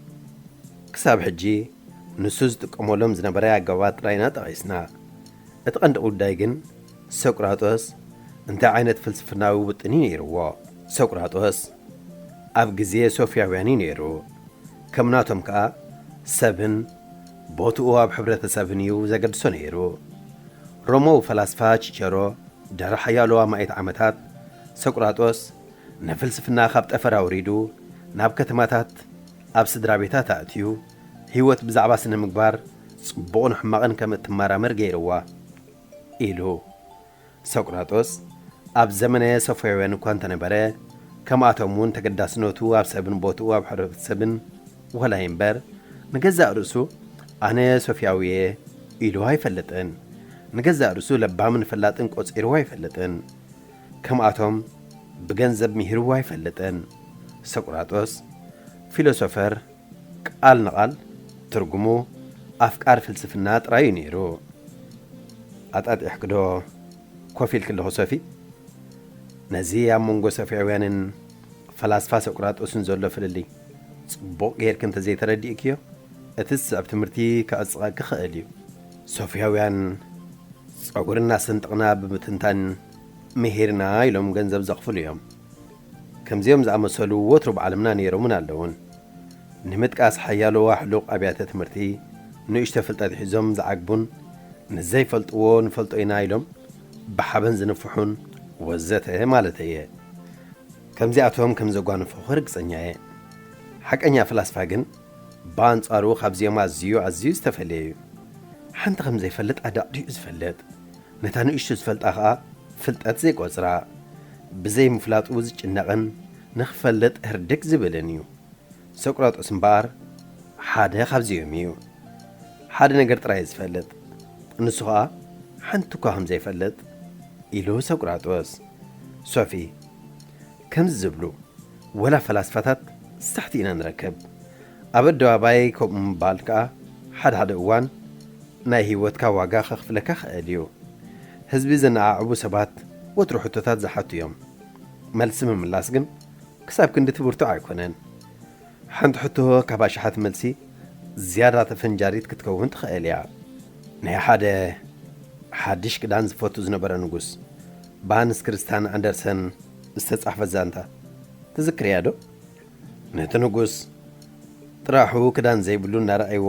ክሳብ ሕጂ ንሱ ዝጥቀመሎም ዝነበረ ኣገባባት ጥራይ ኢና ጠቒስና። እቲ ቀንዲ ጉዳይ ግን፣ ሰቁራጦስ እንታይ ዓይነት ፍልስፍናዊ ውጥን እዩ ነይርዎ? ሰቁራጦስ ኣብ ግዜ ሶፍያውያን እዩ ነይሩ። ከም ናቶም ከኣ፣ ሰብን ቦትኡ ኣብ ሕብረተሰብን እዩ ዘገድሶ ነይሩ። ሮማዊ ፈላስፋ ቺቸሮ፣ ድሕሪ ሓያሎ ኣማኢት ዓመታት፣ ሰቁራጦስ ንፍልስፍና ካብ ጠፈር ኣውሪዱ፣ ናብ ከተማታት፣ ኣብ ስድራ ቤታት ኣእትዩ፣ ህይወት ብዛዕባ ስነ ምግባር ጽቡቕን ሕማቕን ከም እትመራመር ገይርዋ ኢሉ። ሰቁራጦስ ኣብ ዘመነ ሶፍያውያን እኳ እንተነበረ፣ ከምኣቶም እውን ተገዳስነቱ ኣብ ሰብን ቦትኡ ኣብ ሕብረተሰብን፣ ወላ እምበር፣ ንገዛእ ርእሱ፣ ኣነ ሶፍያዊ እየ ኢሉ ኣይፈልጥን። ንገዛእ ርእሱ ለባምን ፈላጥን ቆጺርዎ ኣይፈልጥን። ከምኣቶም ብገንዘብ ምሂርዎ ኣይፈልጥን። ሰቁራጦስ ፊሎሶፈር፣ ቃል ንቓል ትርጉሙ ኣፍቃር ፍልስፍና ጥራይ እዩ ነይሩ። ኣጣጢሕኪ ዶ ኮፍ ኢልኪ ኣለኹ ሶፊ? ነዚ ኣብ መንጎ ሶፍያውያንን ፈላስፋ ሰቁራጦስን ዘሎ ፍልልይ ጽቡቕ ጌርኪ እንተዘይተረዲእክዮ፣ እቲ ዝስዕብ ትምህርቲ ከዕጽቐኪ ክእል እዩ። ሶፍያውያን ጸጉሪ እናሰንጠቕና ብምትንታን ምሂርና ኢሎም ገንዘብ ዘኽፍሉ እዮም። ከምዚኦም ዝኣመሰሉ ወትሩ ብዓለምና ነይሮምን ኣለውን። ንምጥቃስ ሓያሎ ኣሕሉቕ ኣብያተ ትምህርቲ ንእሽቶ ፍልጠት ሒዞም ዝዓግቡን ንዘይፈልጥዎ ንፈልጦ ኢና ኢሎም ብሓበን ዝንፍሑን ወዘተ ማለተይ እየ። ከምዚኣቶም ከም ዘጓንፉኺ ርግጸኛ እየ። ሓቀኛ ፍላስፋ ግን ብኣንጻሩ ካብዚኦም ኣዝዩ ኣዝዩ ዝተፈለየ እዩ። ሓንቲ ከም ዘይፈልጥ ኣዳዕዲዑ ዝፈልጥ፣ ነታ ንእሽቶ ዝፈልጣ ኸኣ ፍልጠት ዘይቆጽራ፣ ብዘይ ምፍላጡ ዝጭነቕን ንኽፈልጥ ህርድግ ዝብልን እዩ። ሰቁራጦስ እምበኣር ሓደ ካብዚኦም እዩ። ሓደ ነገር ጥራይ እዩ ዝፈልጥ፣ ንሱ ኸኣ ሓንቲ እኳ ከም ዘይፈልጥ ኢሉ ሰቁራጦስ። ሶፊ፣ ከምዚ ዝብሉ ወላ ፈላስፋታት ሳሕቲ ኢና ንረክብ። ኣብ ኣደባባይ ከምኡ ምባል ከኣ ሓደ ሓደ እዋን ናይ ህይወትካ ዋጋ ከኽፍለካ ክእል እዩ። ህዝቢ ዘነዓዕቡ ሰባት ወትሩ ሕቶታት ዝሓቱ እዮም። መልሲ ምምላስ ግን ክሳብ ክንዲ እቲ ብርቱዕ ኣይኮነን። ሓንቲ ሕቶ ካብ ኣሽሓት መልሲ ዝያዳ ተፈንጃሪት ክትከውን ትኽእል እያ። ናይ ሓደ ሓድሽ ክዳን ዝፈቱ ዝነበረ ንጉስ፣ ብሃንስ ክርስታን ኣንደርሰን ዝተጻሕፈት ዛንታ ትዝክርያ ዶ? ነቲ ንጉስ ጥራሑ ክዳን ዘይብሉ እናረኣይዎ፣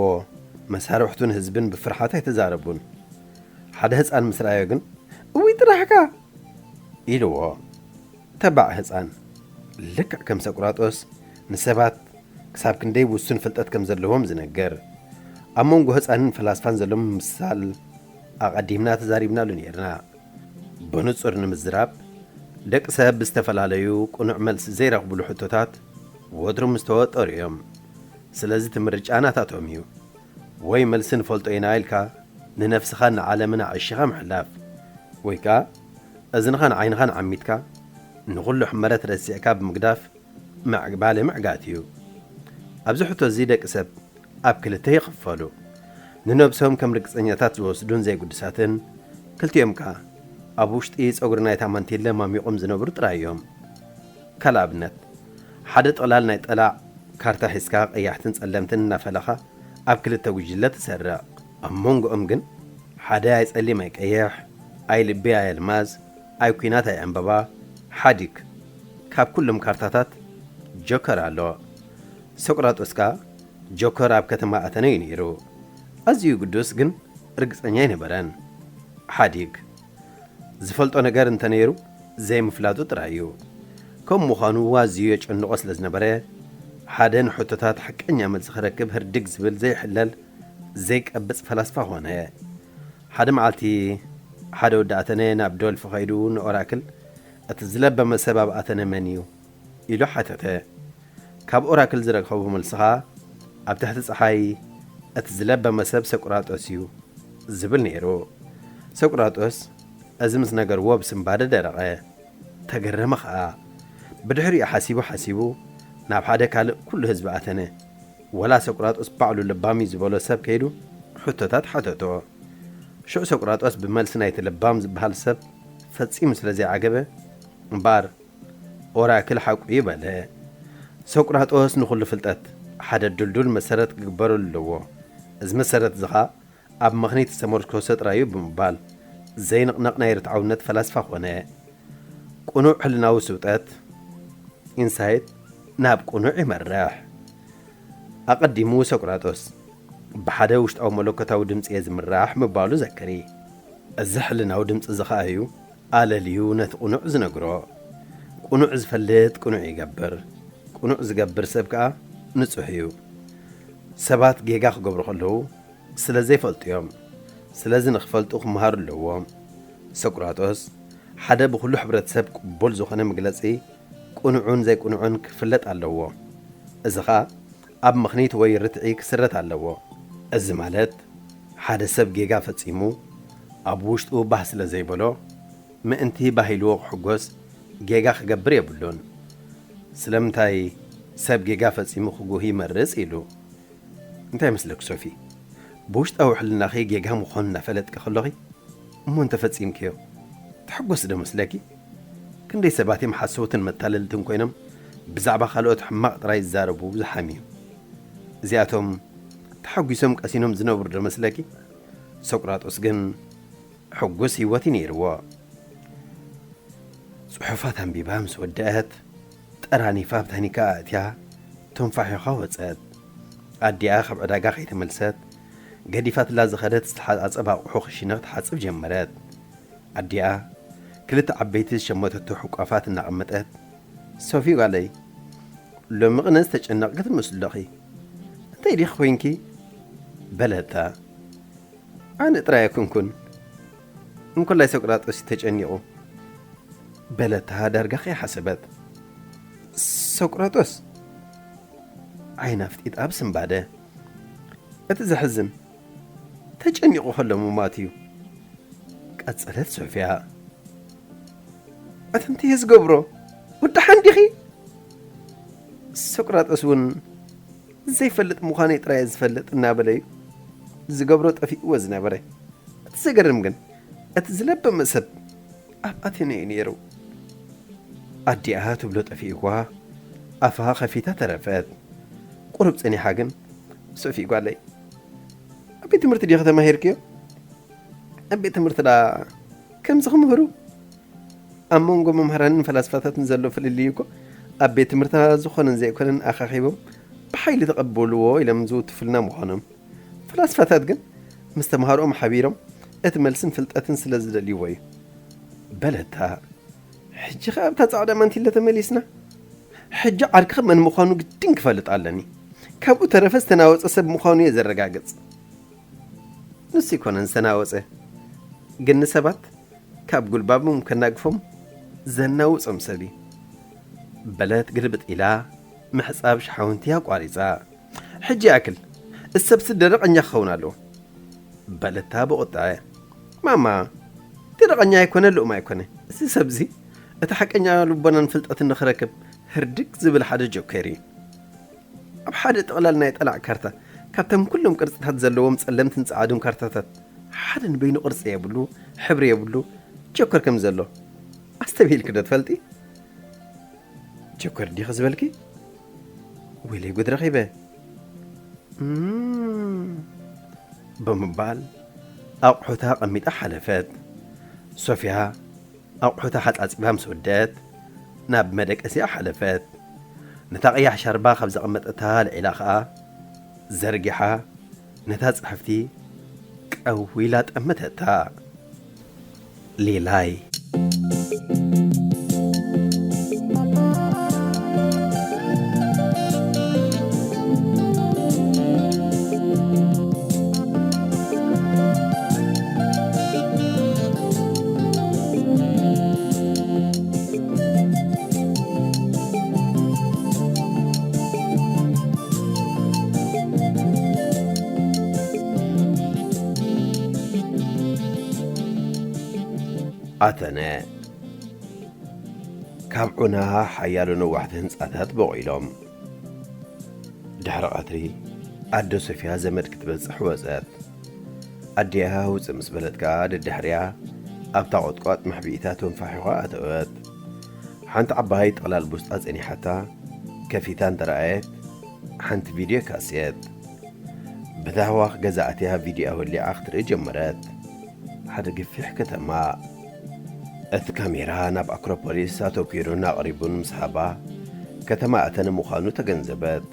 መሳርሕቱን ህዝብን ብፍርሓት ኣይተዛረቡን። ሓደ ህጻን ምስ ረኣዮ ግን፣ "እውይ ጥራሕካ!" ኢልዎ። ተባዕ ህጻን፣ ልክዕ ከም ሰቁራጦስ፣ ንሰባት ክሳብ ክንደይ ውሱን ፍልጠት ከም ዘለዎም ዝነግር፣ ኣብ መንጎ ህጻንን ፈላስፋን ዘሎ ምምስሳል ኣቐዲምና ተዛሪብናሉ ነይርና። ብንጹር ንምዝራብ፣ ደቂ ሰብ ብዝተፈላለዩ ቅኑዕ መልሲ ዘይረኽብሉ ሕቶታት ወትሩ ምስ ተወጠሩ እዮም። ስለዚ እቲ ምርጫ ናታቶም እዩ። ወይ መልሲ ንፈልጦ ኢና ኢልካ ንነፍስኻን ንዓለምን ኣዕሺኻ ምሕላፍ፣ ወይ ከኣ እዝንኻን ዓይንኻን ዓሚትካ ንኹሉ ሕመረት ረሲዕካ ብምግዳፍ ምዕባለ ምዕጋት እዩ። ኣብዚ ሕቶ እዚ ደቂ ሰብ ኣብ ክልተ ይኽፈሉ። ንነብሶም ከም ርግጸኛታት ዝወስዱን ዘይግዱሳትን፣ ክልቲኦም ከኣ ኣብ ውሽጢ ጸጉሪ ናይታ ማንቲለ ማሚቖም ዝነብሩ ጥራይ እዮም። ካልእ ኣብነት፣ ሓደ ጥቕላል ናይ ጠላዕ ካርታ ሒዝካ ቀያሕትን ጸለምትን እናፈለኻ ኣብ ክልተ ጉጅለ ትሰርቕ። ኣብ መንጎኦም ግን ሓደ ኣይ ጸሊም ኣይ ቀይሕ፣ ኣይ ልቢ ኣይ ኣልማዝ፣ ኣይ ኲናት ኣይ ዕምበባ፣ ሓዲግ። ካብ ኩሎም ካርታታት ጆከር ኣሎ። ሶቅራጦስ ከኣ ጆከር ኣብ ከተማ ኣተነ እዩ ነይሩ። ኣዝዩ ግዱስ ግን ርግጸኛ ኣይነበረን። ሓዲግ። ዝፈልጦ ነገር እንተነይሩ ዘይምፍላጡ ጥራይ እዩ። ከም ምዃኑ ኣዝዩ የጨንቖ ስለ ዝነበረ፣ ሓደ ንሕቶታት ሓቀኛ መልሲ ክረክብ ህርድግ ዝብል ዘይሕለል ዘይቀብጽ ፈላስፋ ኾነ። ሓደ መዓልቲ ሓደ ወዲ ኣተነ ናብ ዶልፊ ኸይዱ ንኦራክል፣ "እቲ ዝለበመ ሰብ ኣብ ኣተነ መን እዩ?" ኢሉ ሓተተ። ካብ ኦራክል ዝረኸቦ መልሲ ኸኣ፣ "ኣብ ትሕቲ ጸሓይ እቲ ዝለበመ ሰብ ሰቁራጦስ እዩ" ዝብል ነይሩ። ሰቁራጦስ እዚ ምስ ነገርዎ ብስንባደ ደረቐ። ተገረመ ኸኣ። ብድሕሪኡ ሓሲቡ ሓሲቡ ናብ ሓደ ካልእ ኩሉ ህዝቢ ኣተነ። ወላ ሰቁራጦስ ባዕሉ ለባም እዩ ዝበሎ ሰብ ከይዱ ሕቶታት ሓተቶ። ሽዑ ሰቁራጦስ ብመልሲ ናይቲ ለባም ዝበሃል ሰብ ፈጺሙ ስለ ዘይዓገበ እምበኣር ኦራክል ሓቁ እዩ በለ። ሰቁራጦስ ንኹሉ ፍልጠት ሓደ ድልዱል መሰረት ክግበረሉ ኣለዎ። እዚ መሰረት እዚ ኸኣ ኣብ ምኽኒት ዝተመርኮሰ ጥራይ እዩ ብምባል ዘይንቕነቕ ናይ ርትዓውነት ፈላስፋ ኾነ። ቅኑዕ ሕልናዊ ስውጠት፣ ኢንሳይት፣ ናብ ቅኑዕ ይመርሕ። ኣቐዲሙ ሰቁራጦስ ብሓደ ውሽጣዊ መለኮታዊ ድምጺ እየ ዝምራሕ ምባሉ ዘክሪ። እዚ ሕልናዊ ድምጺ እዚ ኸኣ እዩ ኣለልዩ ነቲ ቅኑዕ ዝነግሮ። ቅኑዕ ዝፈልጥ ቅኑዕ ይገብር። ቅኑዕ ዝገብር ሰብ ከኣ ንጹህ እዩ። ሰባት ጌጋ ክገብሩ ከለዉ ስለ ዘይፈልጡ እዮም። ስለዚ ንኽፈልጡ ክመሃሩ ኣለዎም። ሰቁራጦስ ሓደ ብኹሉ ሕብረተሰብ ቅቡል ዝኾነ መግለጺ ቅኑዕን ዘይቅኑዕን ክፍለጥ ኣለዎ። እዚ ኸኣ ኣብ ምኽኒት ወይ ርትዒ ክስረት ኣለዎ። እዚ ማለት ሓደ ሰብ ጌጋ ፈጺሙ ኣብ ውሽጡ ባህ ስለ ዘይበሎ ምእንቲ ባህ ኢልዎ ክሕጎስ ጌጋ ክገብር የብሉን። ስለምንታይ ሰብ ጌጋ ፈጺሙ ክጉህ ይመርጽ ኢሉ? እንታይ መስለኪ ሶፊ? ብውሽጣዊ ሕልናኺ ጌጋ ምዃኑ እናፈለጥኪ ከሎኺ እሞ እንተፈጺምክዮ ትሕጎሲ ዶ መስለኪ? ክንደይ ሰባት እዮም ሓሰውትን መታለልትን ኮይኖም ብዛዕባ ካልኦት ሕማቕ ጥራይ ዝዛረቡ ዝሓምዩ። እዚኣቶም ተሓጒሶም ቀሲኖም ዝነብሩ ዶ መስለኪ? ሰቁራጦስ ግን ሕጉስ ህይወት እዩ ነይርዎ። ጽሑፋት ኣንቢባ ምስ ወደአት፣ ጠራኒፋ ኣብ ታኒካ ኣእትያ፣ ተንፋሒኻ ወጸት። ኣዲኣ ካብ ዕዳጋ ከይተመልሰት፣ ገዲፋትላ ዝኸደት ዝተሓጻጸብ ኣቑሑ ክሽነ ክትሓጽብ ጀመረት። ኣዲኣ ክልተ ዓበይቲ ዝሸመተቶ ሕቋፋት እናቐመጠት፣ "ሶፊ ጓለይ፣ ሎሚ ቅነ ዝተጨነቕኪ ትመስሊ ኣለኺ። እንታይ ዲኺ ኮይንኪ?" በለታ። "ኣነ ጥራይ ኣይኮንኩን፣ እንኮላይ ሰቅራጦስ እዩ ተጨኒቑ" በለታ ዳርጋ ከይሓሰበት። "ሰቅራጦስ?" ዓይና ኣፍጢጣ ብስንባደ። "እቲ ዘሕዝን፣ ተጨኒቑ ከሎ ምሟት እዩ" ቀጸለት ሶፍያ። "እቲ እንታይ እየ ዝገብሮ? ወዲ ሓንዲኺ?" ሰቅራጦስ እውን ዘይፈልጥ ምዃነይ ጥራይ እየ ዝፈልጥ እናበለ እዩ ዝገብሮ ጠፊእዎ ዝነበረ። እቲ ዘገርም ግን፣ እቲ ዝለበመ ሰብ ኣብ ኣቴና እዩ ነይሩ። ኣዲኣ ትብሎ ጠፊእዋ፣ ኣፋ ከፊታ ተረፈት። ቁሩብ ጸኒሓ ግን፣ "ሶፊ ጓለይ፣ ኣብ ቤት ትምህርቲ ዲኺ ተማሂርክዮ? ኣብ ቤት ትምህርቲ ደኣ ከምዚ ክምህሩ?" ኣብ መንጎ መምህራንን ፈላስፋታትን ዘሎ ፍልልይ እኮ ኣብ ቤት ትምህርትና ዝኾነን ዘይኮነን ኣኻኺቦም ብሓይሊ ተቐበልዎ ኢሎም ዝውትፉልና ምዃኖም። ፈላስፋታት ግን ምስ ተምሃሮኦም ሓቢሮም እቲ መልስን ፍልጠትን ስለ ዝደልይዎ እዩ። በለታ። ሕጂ ኸኣ ኣብታ ጻዕዳ ማንቲለ ተመሊስና። ሕጂ ዓርክኺ መን ምዃኑ ግድን ክፈልጥ ኣለኒ። ካብኡ ተረፈ ዝተናወጸ ሰብ ምዃኑ እየ ዘረጋግጽ። ንሱ ኣይኮነን ዝተናወጸ፣ ግን ንሰባት ካብ ጉልባቦም ከናግፎም ዘናውጾም ሰብ እዩ። በለት ግልብጥ ኢላ ምሕጻብ ሸሓውንቲ ኣቋሪጻ። ሕጂ ይኣክል፣ እሰብሲ ደረቐኛ ክኸውን ኣለዎ። በለታ ብቑጣዐ። ማማ፣ ደረቐኛ ኣይኮነ ልኡም ኣይኮነ። እዚ ሰብዚ እቲ ሓቀኛ ልቦናን ፍልጠትን ንኽረክብ ህርድግ ዝብል ሓደ ጆከር እዩ። ኣብ ሓደ ጥቕላል ናይ ጠላዕ ካርታ፣ ካብቶም ኩሎም ቅርጽታት ዘለዎም ጸለምትን ጸዓዱን ካርታታት፣ ሓደ ንበይኑ ቅርጺ የብሉ፣ ሕብሪ የብሉ፣ ጆከር ከም ዘሎ ኣስተብሂልኪ ዶ ትፈልጢ? ጆከር ዲኺ ዝበልኪ? ወይለይ ጉድ ረኺበ። እም፣ ብምባል ኣቑሑታ ኣቐሚጣ ሓለፈት። ሶፍያ ኣቑሑታ ሓጻጺባ ምስ ወደአት፣ ናብ መደቀሲኣ ሓለፈት። ነታ ቀያሕ ሻርባ ካብ ዘቐመጠታ ኣልዒላ ኸኣ፣ ዘርጊሓ፣ ነታ ጽሕፍቲ ቀው ኢላ ጠመተታ። ሊላይ። ኣተነ። ካብ ዑና ሓያሎ ነዋሕቲ ህንጻታት በቑሎም። ድሕሪ ቀትሪ ኣደ ሶፊያ ዘመድ ክትበጽሕ ወጸት። ኣዲኣ ውጽእ ምስ በለት ከኣ ደድሕሪኣ ኣብታ ቁጥቋጥ መሕብኢታ ተንፋሒኻ ኣተወት። ሓንቲ ዓባይ ጥቕላል ቡስጣ ጸኒሓታ ከፊታ እንተረኣየት፣ ሓንቲ ቪድዮ ካሴት። ብታህዋኽ ገዛ ኣትያ ቪድዮኣ ወሊዓ ክትርኢ ጀመረት። ሓደ ገፊሕ ከተማ። እቲ ካሜራ ናብ ኣክሮፖሊስ ኣተኲሩን ኣቕሪቡን ምስ ሃባ፣ ከተማ ኣተነ ምዃኑ ተገንዘበት።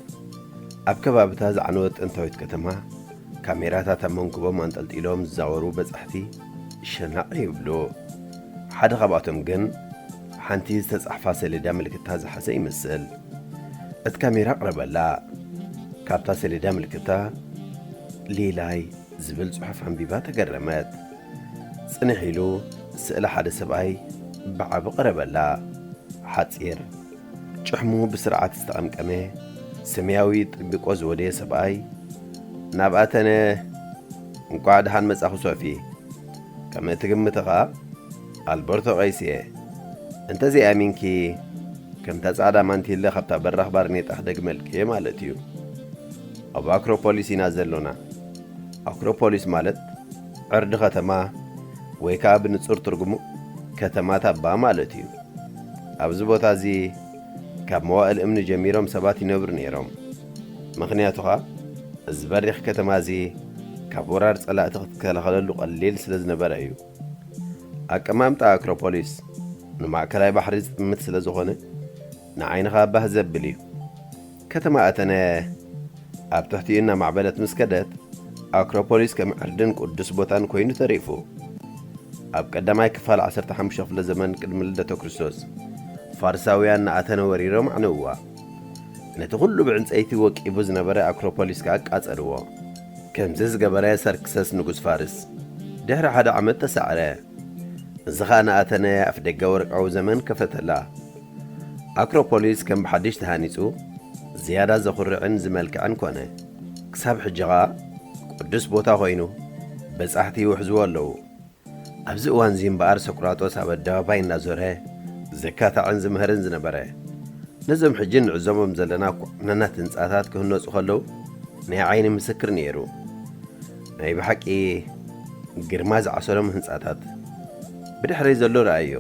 ኣብ ከባብታ ዝዓነወት ጥንታዊት ከተማ፣ ካሜራታት ኣብ መንኩቦም ኣንጠልጢሎም ዝዛወሩ በጻሕቲ ሸናቕ ይብሉ። ሓደ ካብኣቶም ግን ሓንቲ ዝተጻሕፋ ሰሌዳ ምልክታ ዝሓዘ ይመስል። እቲ ካሜራ ኣቕረበላ። ካብታ ሰሌዳ ምልክታ ሊላይ ዝብል ጽሑፍ ኣንቢባ ተገረመት። ጽንሕ ኢሉ ስእሊ ሓደ ሰብኣይ ብዓቢ ቀረበላ። ሓጺር፣ ጭሕሙ ብስርዓት ዝተቐምቀመ፣ ሰማያዊ ጥቢቆ ዝወደየ ሰብኣይ፣ ናብ ኣተነ፣ "እንቋዕ ደሓን መጻኹ ሶፊ። ከም እትግምቲ ኸኣ ኣልበርቶ ቀይስ እየ። እንተዘይኣሚንኪ፣ ከምታ ጻዕዳ ማንቲለ ካብታ በራኽ ባርኔጣ ክደግመልኪ እየ ማለት እዩ። ኣብ ኣክሮፖሊስ ኢና ዘሎና። ኣክሮፖሊስ ማለት ዕርዲ ከተማ፣ ወይ ከኣ ብንጹር ትርጉሙ ከተማ ታባ ማለት እዩ። ኣብዚ ቦታ እዚ ካብ መዋእል እምኒ ጀሚሮም ሰባት ይነብሩ ነይሮም። ምኽንያቱ ኸኣ እዚ በሪኽ ከተማ እዚ ካብ ወራር ጸላእቲ ክትከላኸለሉ ቀሊል ስለ ዝነበረ እዩ። ኣቀማምጣ ኣክሮፖሊስ ንማእከላይ ባሕሪ ዝጥምት ስለ ዝኾነ ንዓይንኻ ባህ ዘብል እዩ። ከተማ ኣተነ ኣብ ትሕቲኡ እናማዕበለት ምስ ከደት፣ ኣክሮፖሊስ ከም ዕርድን ቅዱስ ቦታን ኮይኑ ተሪፉ። ኣብ ቀዳማይ ክፋል ዓሰርተ ሓሙሽተ ክፍለ ዘመን ቅድሚ ልደተ ክርስቶስ፣ ፋርሳውያን ንኣተነ ወሪሮም ኣዕነውዋ። ነቲ ኩሉ ብዕንጸይቲ ወቂቡ ዝነበረ ኣክሮፖሊስ ከኣ ኣቃጸልዎ። ከምዚ ዝገበረ ሰርክሰስ ንጉስ ፋርስ ድሕሪ ሓደ ዓመት ተሳዕረ። እዚ ኸኣ ንኣተነ ኣፍደገ ወርቃዊ ዘመን ከፈተላ። ኣክሮፖሊስ ከም ብሓድሽ ተሃኒጹ፣ ዝያዳ ዘኹርዕን ዝመልክዕን ኮነ። ክሳብ ሕጂ ኸኣ ቅዱስ ቦታ ኾይኑ፣ በጻሕቲ ይውሕዝዎ ኣለዉ። ኣብዚ እዋንዚ እምበኣር፣ ሶቅራጦስ ኣብ ኣደባባይ እናዞረ ዘካትዕን ዝምህርን ዝነበረ፣ ነዞም ሕጂ ንዕዘቦም ዘለና ኩዕናናት ህንጻታት ክህነጹ ከለዉ ናይ ዓይኒ ምስክር ነይሩ። ናይ ብሓቂ ግርማ ዝዓሰሎም ህንጻታት። ብድሕረይ ዘሎ ረኣዮ።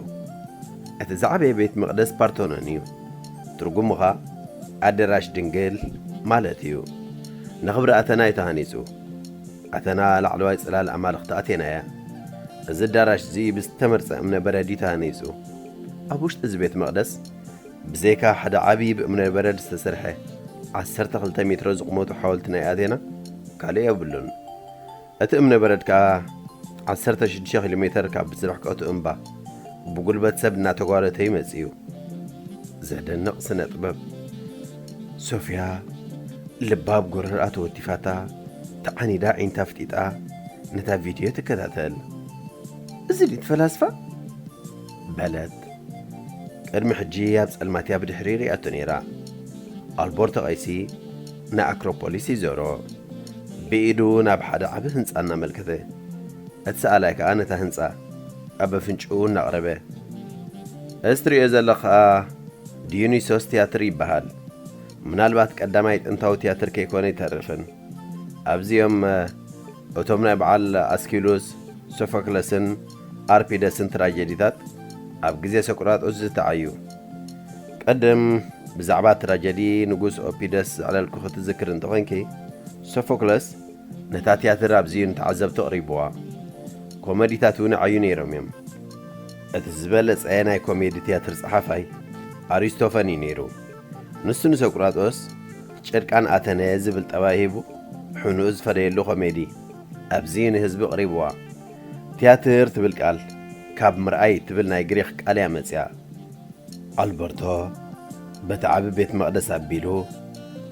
እቲ ዝዓበየ ቤት መቕደስ ፓርቶኖን እዩ። ትርጉሙ ኸኣ ኣደራሽ ድንግል ማለት እዩ። ንኽብሪ ኣተና እዩ ተሃኒጹ። ኣተና ላዕለዋይ ጽላል ኣማልኽቲ ኣቴና እያ። እዚ ኣዳራሽ እዚ ብዝተመርጸ እምነ በረድ እዩ ተሃኒጹ። ኣብ ውሽጢ እዚ ቤት መቕደስ ብዘይካ ሓደ ዓቢ ብእምነ በረድ ዝተሰርሐ ዓሰርተ ክልተ ሜትሮ ዝቑመቱ ሓወልቲ ናይ ኣቴና ካልእ የብሉን። እቲ እምነ በረድ ከኣ ዓሰርተ ሽዱሽተ ኪሎ ሜተር ካብ ዝርሕቀቱ እምባ ብጉልበት ሰብ እናተጓተተ እዩ መጺኡ። ዘደንቕ ስነ ጥበብ። ሶፍያ ልባ ኣብ ጎረርኣ ተወቲፋታ፣ ተዓኒዳ ኣዒንታ ኣፍጢጣ ነታ ቪድዮ ትከታተል። "እዚ ድዩ እቲ ፈላስፋ?" በለት። ቅድሚ ሕጂ ኣብ ጸልማት እያ ብድሕሪ ሪኣቶ ነይራ። ኣልቦርቶ ቀይሲ ንኣክሮፖሊስ ይዞሮ። ብኢዱ ናብ ሓደ ዓቢ ህንጻ እናመልከተ፣ እቲ ሰኣላይ ከኣ ነታ ህንጻ ኣብ ኣፍንጭኡ እናቕረበ፣ "እዚ ትርእዮ ዘለኻ ዲዮኒሶስ ትያትር ይበሃል። ምናልባት ቀዳማይ ጥንታዊ ትያትር ከይኮነ ኣይተርፍን። ኣብዚኦም፣ እ፣ እቶም ናይ በዓል ኣስኪሉስ፣ ሶፎክለስን ኣርፒደስን ትራጀዲታት ኣብ ግዜ ሶቅራጦስ ዝተዓዩ። ቅድም ብዛዕባ ትራጀዲ ንጉስ ኦፒደስ ዘዕለልኩኺ ትዝክሪ እንተኾይንኪ፣ ሶፎክለስ ነታ ትያትር ኣብዚኡ ንተዓዘብቲ ኣቕሪብዋ። ኮመዲታት እውን ይዓዩ ነይሮም እዮም። እቲ ዝበለጸ ናይ ኮሜዲ ትያትር ጸሓፋይ ኣሪስቶፈን እዩ ነይሩ። ንሱ ንሶቅራጦስ ጨድቃን ኣተነ ዝብል ጠባይ ሂቡ፣ ሕኑኡ ዝፈደየሉ ኮሜዲ ኣብዚኡ ንህዝቢ ኣቕሪብዋ። ትያትር ትብል ቃል ካብ ምርኣይ ትብል ናይ ግሪኽ ቃል እያ መጺኣ። ኣልበርቶ በቲ ዓቢ ቤት መቕደስ ኣቢሉ፣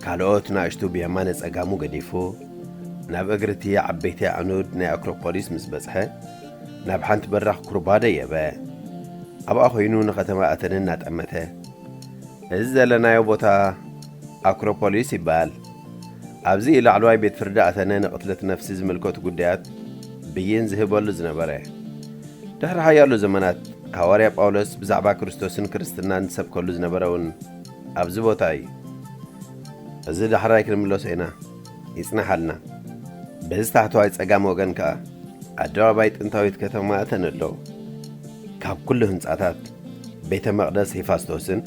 ካልኦት ናእሽቱ ብየማነ ጸጋሙ ገዲፉ፣ ናብ እግሪ እቲ ዓበይቲ ኣዕኑድ ናይ ኣክሮፖሊስ ምስ በጽሐ፣ ናብ ሓንቲ በራኽ ኩርባ ደየበ። ኣብኣ ኾይኑ ንኸተማ ኣተነ እናጠመተ፣ "እዚ ዘለናዮ ቦታ ኣክሮፖሊስ ይበሃል። ኣብዚ እዩ ላዕለዋይ ቤት ፍርዲ ኣተነ ንቕትለት ነፍሲ ዝምልከቱ ጉዳያት ብይን ዝህበሉ ዝነበረ። ድሕሪ ሓያሎ ዘመናት ሃዋርያ ጳውሎስ ብዛዕባ ክርስቶስን ክርስትናን ዝሰብከሉ ዝነበረ እውን ኣብዚ ቦታ እዩ። እዚ ዳሕራይ ክንምለሶ ኢና፣ ይጽናሓልና። በዚ ታሕተዋይ ጸጋም ወገን ከኣ ኣደባባይ ጥንታዊት ከተማ እተን ኣለዉ። ካብ ኩሉ ህንጻታት ቤተ መቕደስ ሄፋስቶስን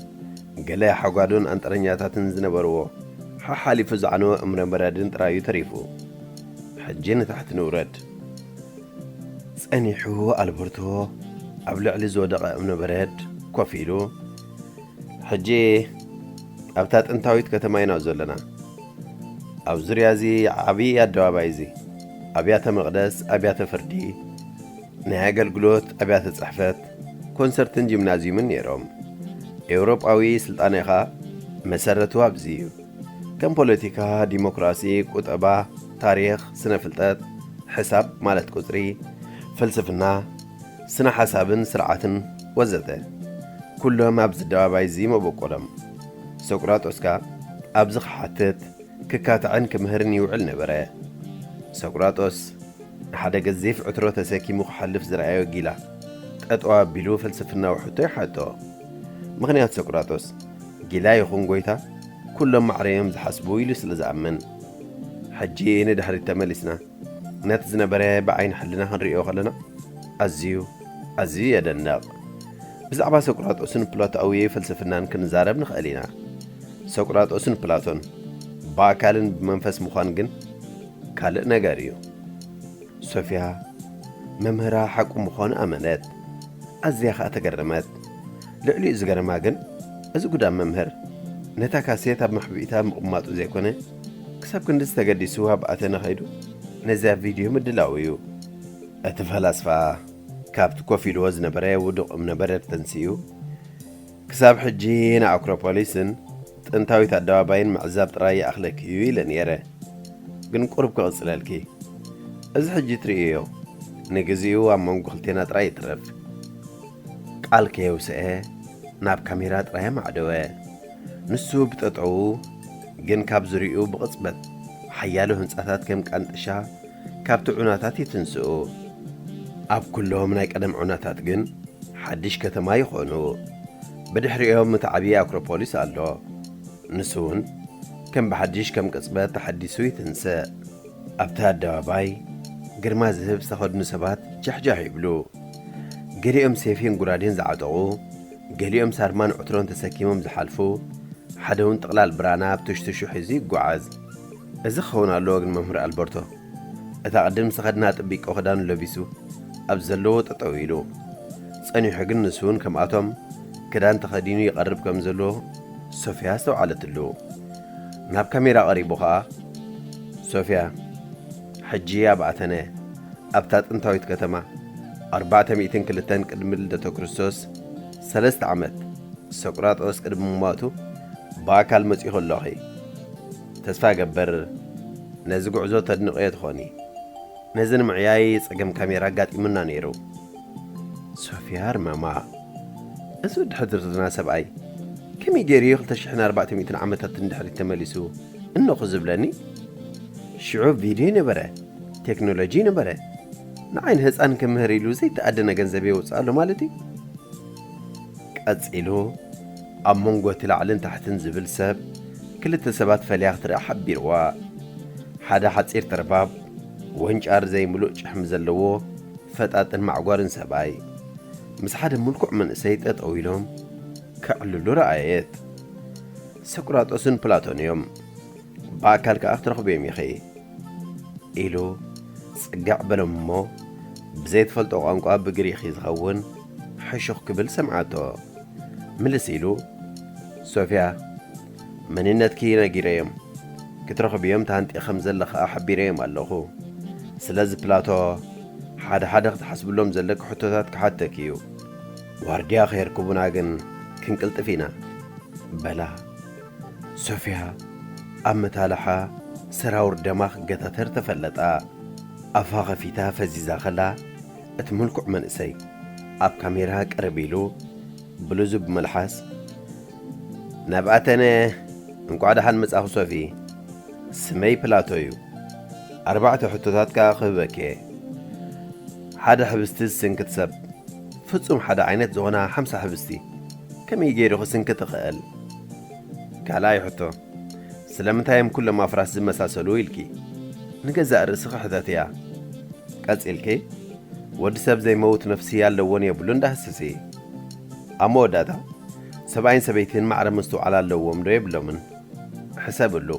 ገለ ሓጓዶን ኣንጥረኛታትን ዝነበርዎ ሓሓሊፉ ዝዓነወ እምነ በረድን ጥራዩ ተሪፉ። ሕጂ ንታሕቲ ንውረድ። ጸኒሑ ኣልበርቶ ኣብ ልዕሊ ዝወደቐ እምነ በረድ ኮፍ ኢሉ፣ ሕጂ ኣብታ ጥንታዊት ከተማ ኢና ዘለና። ኣብ ዙርያ እዚ ዓብዪ ኣደባባይ እዚ ኣብያተ መቕደስ፣ ኣብያተ ፍርዲ፣ ናይ ኣገልግሎት ኣብያተ ጽሕፈት፣ ኮንሰርትን ጂምናዝዩምን ነይሮም። ኤውሮጳዊ ስልጣኔኻ መሰረቱ ኣብዚ እዩ። ከም ፖለቲካ፣ ዲሞክራሲ፣ ቁጠባ፣ ታሪኽ፣ ስነ ፍልጠት፣ ሕሳብ ማለት ቁጽሪ፣ ፍልስፍና፣ ስነ ሓሳብን ስርዓትን ወዘተ ኩሎም ኣብዚ ኣደባባይ እዚ መበቆሎም። ሶቅራጦስ ከኣ ኣብዚ ክሓትት፣ ክካታዕን ክምህርን ይውዕል ነበረ። ሶቅራጦስ ንሓደ ገዚፍ ዕትሮ ተሰኪሙ ክሓልፍ ዝረኣዮ ጊላ ጠጠው ኣቢሉ ፍልስፍናዊ ሕቶ ይሓቶ። ምኽንያት ሶቅራጦስ ጊላ ይኹን ጎይታ ኩሎም ማዕረ እዮም ዝሓስቡ ኢሉ ስለ ዝኣምን። ሕጂ ንድሕሪት ተመሊስና ነቲ ዝነበረ ብዓይኒ ሕልና ክንርእዮ ከለና ኣዝዩ ኣዝዩ የደንቕ። ብዛዕባ ሶቅራጦስን ፕላቶኣዊ ፍልስፍናን ክንዛረብ ንኽእል ኢና። ሶቅራጦስን ፕላቶን ብኣካልን ብመንፈስ ምዃን ግን ካልእ ነገር እዩ። ሶፊያ መምህራ ሓቁ ምዃኑ ኣመነት። ኣዝያ ኸኣ ተገረመት። ልዕሊኡ ዝገረማ ግን እዚ ጉዳም መምህር ነታ ካሴት ኣብ መሕብኢታ ምቕማጡ ዘይኮነ፣ ክሳብ ክንድዚ ተገዲሱ ኣብ ኣተነ ከይዱ ነዚኣ ቪድዮ ምድላው እዩ። እቲ ፈላስፋ ካብቲ ኮፍ ኢልዎ ዝነበረ ውዱቕ እምነበረድ ተንሲኡ፣ ክሳብ ሕጂ ንኣክሮፖሊስን ጥንታዊት ኣደባባይን ምዕዛብ ጥራይ ይኣኽለኪ እዩ ኢለ ነይረ፣ ግን ቁሩብ ክቕጽለልኪ። እዚ ሕጂ ትርእዮ ንግዚኡ ኣብ መንጎ ክልቴና ጥራይ ይትረፍ። ቃል ከየውሰኤ ናብ ካሜራ ጥራይ ኣማዕደወ። ንሱ ብጠጠዉ ግን ካብ ዙሪኡ ብቕጽበት ሓያሎ ህንጻታት ከም ቃንጥሻ ካብቲ ዑናታት ይትንስኡ። ኣብ ኩሎም ናይ ቀደም ዑናታት ግን ሓድሽ ከተማ ይኾኑ። ብድሕሪኦም እቲ ዓብዪ ኣክሮፖሊስ ኣሎ። ንሱ እውን ከም ብሓድሽ ከም ቅጽበት ተሓዲሱ ይትንስእ። ኣብቲ ኣደባባይ ግርማ ዝህብ ዝተኸድኑ ሰባት ጃሕጃሕ ይብሉ። ገሊኦም ሴፍን ጉራዴን ዝዓጠቑ፣ ገሊኦም ሳርማን ዕትሮን ተሰኪሞም ዝሓልፉ፣ ሓደ እውን ጥቕላል ብራና ኣብ ትሽትሹ ሒዙ ይጓዓዝ። እዚ ክኸውን ኣለዎ ግን መምህር ኣልበርቶ፣ እታ ቅድም ዝተኸድና ጥቢቆ ክዳኑ ለቢሱ ኣብ ዘለዎ ጠጠው ኢሉ። ጸኒሑ ግን ንሱ እውን ከምኣቶም ክዳን ተኸዲኑ ይቐርብ ከም ዘሎ ሶፊያ ኣስተውዓለትሉ። ናብ ካሜራ ቀሪቡ ኸኣ፣ ሶፊያ፣ ሕጂ ኣብ ኣተነ ኣብታ ጥንታዊት ከተማ ኣርባዕተ ሚእትን ክልተን ቅድሚ ልደተ ክርስቶስ ሰለስተ ዓመት ሶቅራጦስ ቅድሚ ምሟቱ ብኣካል መጺኹ ኣለኺ። ተስፋ እገብር ነዚ ጉዕዞ ተድንቕዮ ትኾኒ። ነዚ ንምዕያይ ጸገም ካሜራ ኣጋጢሙና ነይሩ። ሶፊያ ኣርመማ። እዚ ወዲ ሕድርትና ሰብኣይ ከመይ ገይሩ እዩ ክልተ ሽሕን ኣርባዕተ ሚእትን ዓመታት ንድሕሪት ተመሊሱ እነኹ ዝብለኒ? ሽዑ ቪድዮ ነበረ፣ ቴክኖሎጂ ነበረ። ንዓይ ንህፃን ክምህር ኢሉ ዘይተኣደነ ገንዘብ የውፅእ ኣሎ ማለት እዩ። ቀፂሉ ኣብ መንጎ እቲ ላዕልን ታሕትን ዝብል ሰብ ክልተ ሰባት ፈልያ ክትርኢ ሓቢርዋ። ሓደ ሓፂር ተርባብ ወንጫር ዘይምሉእ ጭሕሚ ዘለዎ ፈጣጥን ማዕጓርን ሰብኣይ ምስ ሓደ ምልኩዕ መንእሰይ ጠጠው ኢሎም ከዕልሉ ረኣየት። ሰቁራጦስን ፕላቶን እዮም። ብኣካል ከኣ ክትረኽብዮም ኢኺ ኢሉ ጽግዕ በሎም እሞ ብዘይትፈልጦ ቋንቋ ብግሪኺ ዝኸውን ሕሹኽ ክብል ሰምዓቶ። ምልስ ኢሉ ሶፍያ መንነትኪ ነጊረዮም ክትረኽብዮም ተሃንጢ ከም ዘለኻ ሓቢረዮም ኣለኹ። ስለዚ ፕላቶ ሓደ ሓደ ክትሓስብሎም ዘለኪ ሕቶታት ክሓተኪ እዩ። ዋርድያ ከየርክቡና ግን ክንቅልጥፍ ኢና በላ። ሶፍያ ኣብ መታልሓ ሰራውር ደማ ክገታተር ተፈለጣ። ኣፋ ኸፊታ ፈዚዛ ኸላ እቲ ምልኩዕ መንእሰይ ኣብ ካሜራ ቅርብ ኢሉ ብልዙብ መልሓስ ናብ ኣተነ እንቋዕ ደሓን መጻኹ ሶፊ። ስመይ ፕላቶ እዩ። ኣርባዕተ ሕቶታት ከኣ ክህበኪ እየ። ሓደ ሕብስቲ ዝስንክት ሰብ ፍጹም ሓደ ዓይነት ዝኾና ሓምሳ ሕብስቲ ከመይ ገይሩ ክስንክት ይኽእል? ካልኣይ ሕቶ፣ ስለምንታይ እዮም ኩሎም ኣፍራስ ዝመሳሰሉ ኢልኪ? ንገዛእ ርእስኺ ሕተትያ። ቀጺልኪ፣ ወዲ ሰብ ዘይመውት ነፍሲ ኣለዎን የብሉን ዳህስሲ። ኣብ መወዳእታ፣ ሰብኣይን ሰበይትን ማዕረ ምስትውዓል ኣለዎም ዶ የብሎምን? ሕሰብሉ።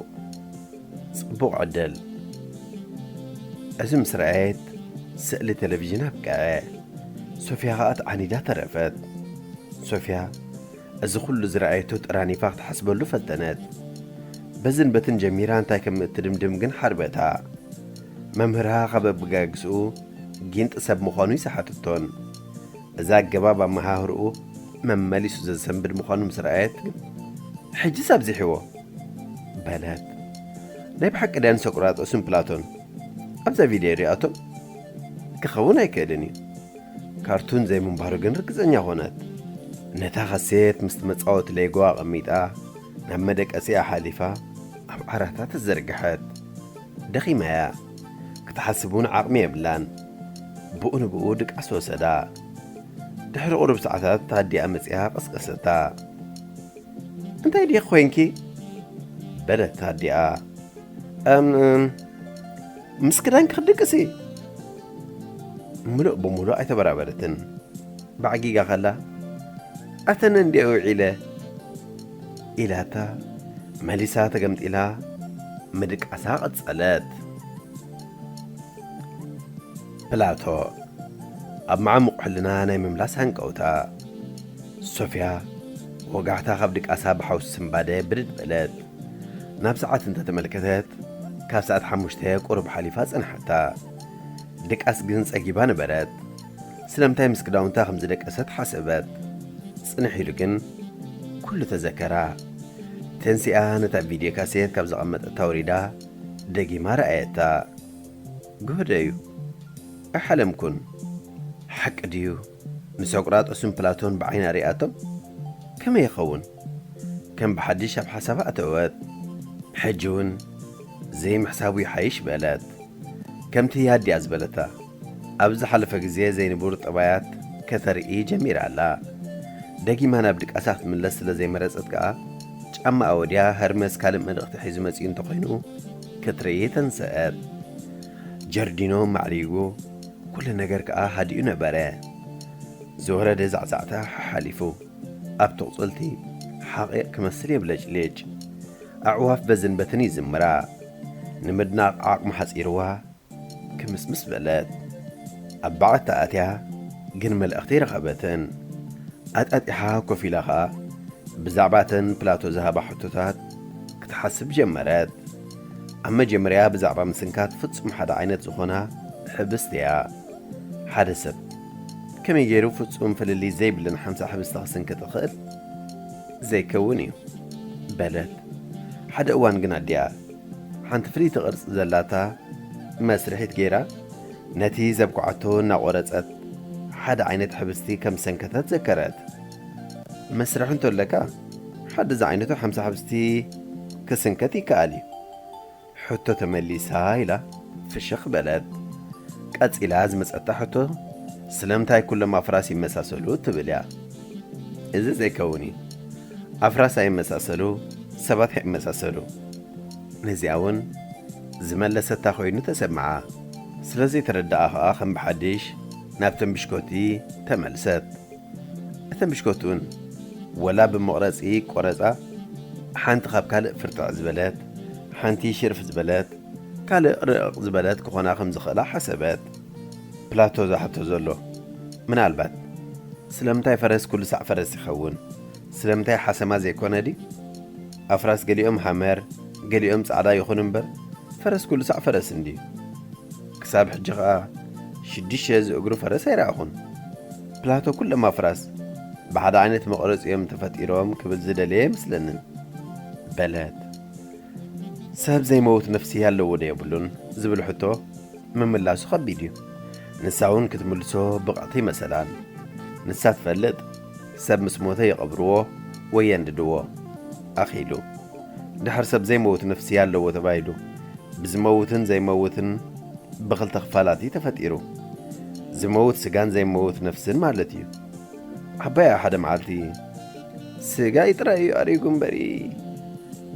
ጽቡቕ ዕድል። እዚ ምስ ረኣየት፣ ስእሊ ቴሌቪዥን ኣብቅዐ። ሶፍያ ኸኣ ተዓኒዳ ተረፈት። ሶፍያ፣ እዚ ኹሉ ዝረኣየቶ ጠራኒፋ ክትሓስበሉ ፈተነት። በዝን በትን ጀሚራ እንታይ ከም እትድምድም ግን ሓርበታ። መምህራ ካብ ኣበጋግስኡ ጊንጢ ሰብ ምዃኑ ይሰሓተቶን። እዚ ኣገባብ ኣመሃህርኡ መመሊሱ ዘሰንብድ ምዃኑ ምስ ረኣየት ግን፣ "ሕጂስ ኣብዚሕዎ!" በለት። ናይ ብሓቂ ድያ ንሶቅራጦስን ፕላቶን ኣብዛ ቪድዮ ሪኣቶም? ክኸውን ኣይክእልን እዩ። ካርቱን ዘይምንባሩ ግን ርግጸኛ ኾነት። ነታ ካሴት ምስቲ መጻወቲ ሌጎ ኣቐሚጣ፣ ናብ መደቀሲኣ ሓሊፋ፣ ኣብ ዓራታ ተዘርግሐት። ደኺማ እያ። ክትሓስብ እውን ዓቕሚ የብላን። ብኡ ንብኡ ድቃስ ወሰዳ። ድሕሪ ቁሩብ ሰዓታት ኣዲኣ መጺኣ ቀስቀሰታ። "እንታይ ዲኺ ኮይንኪ?" በለት ኣዲኣ። "እም፣ ምስ ክዳንኪ ክትድቅሲ?" ምሉእ ብምሉእ ኣይተበራበረትን። ባዕጊጋ ከላ፣ "ኣተነ እንድየ ውዒለ" ኢላታ፣ መሊሳ ተገምጢላ ምድቃሳ ቀጸለት። ፕላቶ፣ ኣብ መዓሙቕ ሕልና ናይ ምምላስ ሃንቀውታ። ሶፍያ፣ ወጋሕታ ካብ ድቃሳ ብሓውሲ ስንባደ ብድድ በለት። ናብ ሰዓት እንተተመልከተት፣ ካብ ሰዓት ሓሙሽተ ቁሩብ ሓሊፋ ጸንሓታ። ድቃስ ግን ጸጊባ ነበረት። ስለምንታይ ምስ ክዳውንታ ከም ዝደቀሰት ሓሰበት። ጽንሕ ኢሉ ግን ኩሉ ተዘከራ። ተንሲኣ ነታ ቪድዮ ካሴት ካብ ዘቐመጠታ ወሪዳ ደጊማ ረኣየታ። ግህዶ እዩ። ኣይሓለምኩን። ሓቂ ድዩ? ንሶቅራጦስን ፕላቶን ብዓይና ሪኣቶም? ከመይ ይኸውን? ከም ብሓድሽ ኣብ ሓሳባ ኣተወት። ሕጂ እውን ዘይምሕሳቡ ይሓይሽ በለት። ከምቲ ኣዲኣ ዝበለታ፣ ኣብ ዝሓለፈ ግዜ ዘይንቡር ጠባያት ከተርኢ ጀሚራ ኣላ። ደጊማ ናብ ድቃሳ ክትምለስ ስለ ዘይመረጸት ከኣ፣ ጫማኣ ወድያ ሀርመስ ካልእ መልእኽቲ ሒዙ መጺኡ እንተኾይኑ ክትርኢ ተንሰአት። ጀርዲኖ ማዕሪጉ፣ ኩሉ ነገር ከኣ ሃዲኡ ነበረ። ዝወረደ ዛዕዛዕታ ሓሓሊፉ፣ ኣብ ትቑጽልቲ ሓቒቕ ክመስል የብለጭልጭ። ኣዕዋፍ በዝን በትን ይዝምራ። ንምድናቕ ዓቕሚ ሓጺርዋ፣ ክምስምስ በለት። ኣብ በዓታ ኣትያ ግን መልእኽቲ ኣይረኸበትን። ኣጣጢሓ ኮፍ ኢላ ኸኣ ብዛዕባ እተን ፕላቶ ዝሃባ ሕቶታት ክትሓስብ ጀመረት። ኣብ መጀመርያ ብዛዕባ ምስንካት ፍጹም ሓደ ዓይነት ዝኾና ሕብስቲ እያ። ሓደ ሰብ ከመይ ገይሩ ፍጹም ፍልልይ ዘይብለን ሓምሳ ሕብስቲ ክስንክት ይኽእል? ዘይከውን እዩ በለት። ሓደ እዋን ግን ኣዲኣ ሓንቲ ፍልይቲ ቅርጺ ዘላታ መስርሒት ገይራ ነቲ ዘብኩዓቶ እናቖረጸት ሓደ ዓይነት ሕብስቲ ከም ዝሰንከተት ዘከረት። መስርሒ እንተለካ ሓደ ዝዓይነቱ ሓምሳ ሕብስቲ ክስንከት ይከኣል እዩ። ሕቶ ተመሊሳ ኢላ ፍሽኽ በለት። ቀጺላ ዝመጸታ ሕቶ ስለምንታይ ኩሎም ኣፍራስ ይመሳሰሉ ትብል እያ። እዚ ዘይከውን እዩ። ኣፍራስ ኣይመሳሰሉ፣ ሰባት ኣይመሳሰሉ። ነዚኣ እውን ዝመለሰታ ኮይኑ ተሰምዓ። ስለ ዘይተረድኣ ኸኣ ከም ብሓድሽ ናብ ተንብሽኮቲ ተመልሰት። እተን ብሽኮቲ እውን ወላ ብመቑረጺ ቆረጻ ሓንቲ ካብ ካልእ ፍርጥዕ ዝበለት፣ ሓንቲ ሽርፍ ዝበለት፣ ካልእ ርቕቕ ዝበለት ክኾና ከም ዝኽእላ ሓሰበት። ፕላቶ ዝሓቶ ዘሎ ምናልባት ስለምንታይ ፈረስ ኩሉ ሳዕ ፈረስ ይኸውን? ስለምንታይ ሓሰማ ዘይኮነ ድዩ? ኣፍራስ ገሊኦም ሃመር፣ ገሊኦም ጻዕዳ ይኹን እምበር፣ ፈረስ ኩሉ ሳዕ ፈረስ እንድዩ። ክሳብ ሕጂ ኸኣ ሽዱሽተ ዝእግሩ ፈረስ ኣይረኣኹን። ፕላቶ ኩሎም ኣፍራስ ብሓደ ዓይነት መቑረጺ እዮም ተፈጢሮም ክብል ዝደለየ ኣይመስለንን በለት። ሰብ ዘይመውት ነፍሲ ኣለዎ ዶ የብሉን ዝብል ሕቶ ምምላሱ ከቢድ እዩ። ንሳ እውን ክትምልሶ ብቕዕቲ ኣይመሰላን። ንሳ ትፈልጥ፣ ሰብ ምስ ሞተ ይቐብርዎ ወይ የንድድዎ። ኣኺሉ። ድሕር ሰብ ዘይመውት ነፍሲ ኣለዎ ተባሂሉ፣ ብዝመውትን ዘይመውትን ብኽልተ ክፋላት እዩ ተፈጢሩ። ዝመውት ስጋን ዘይመውት ነፍስን ማለት እዩ። ዓባያ ሓደ መዓልቲ፣ "ስጋይ ጥራይ እዩ ኣሪጉ እምበሪ፣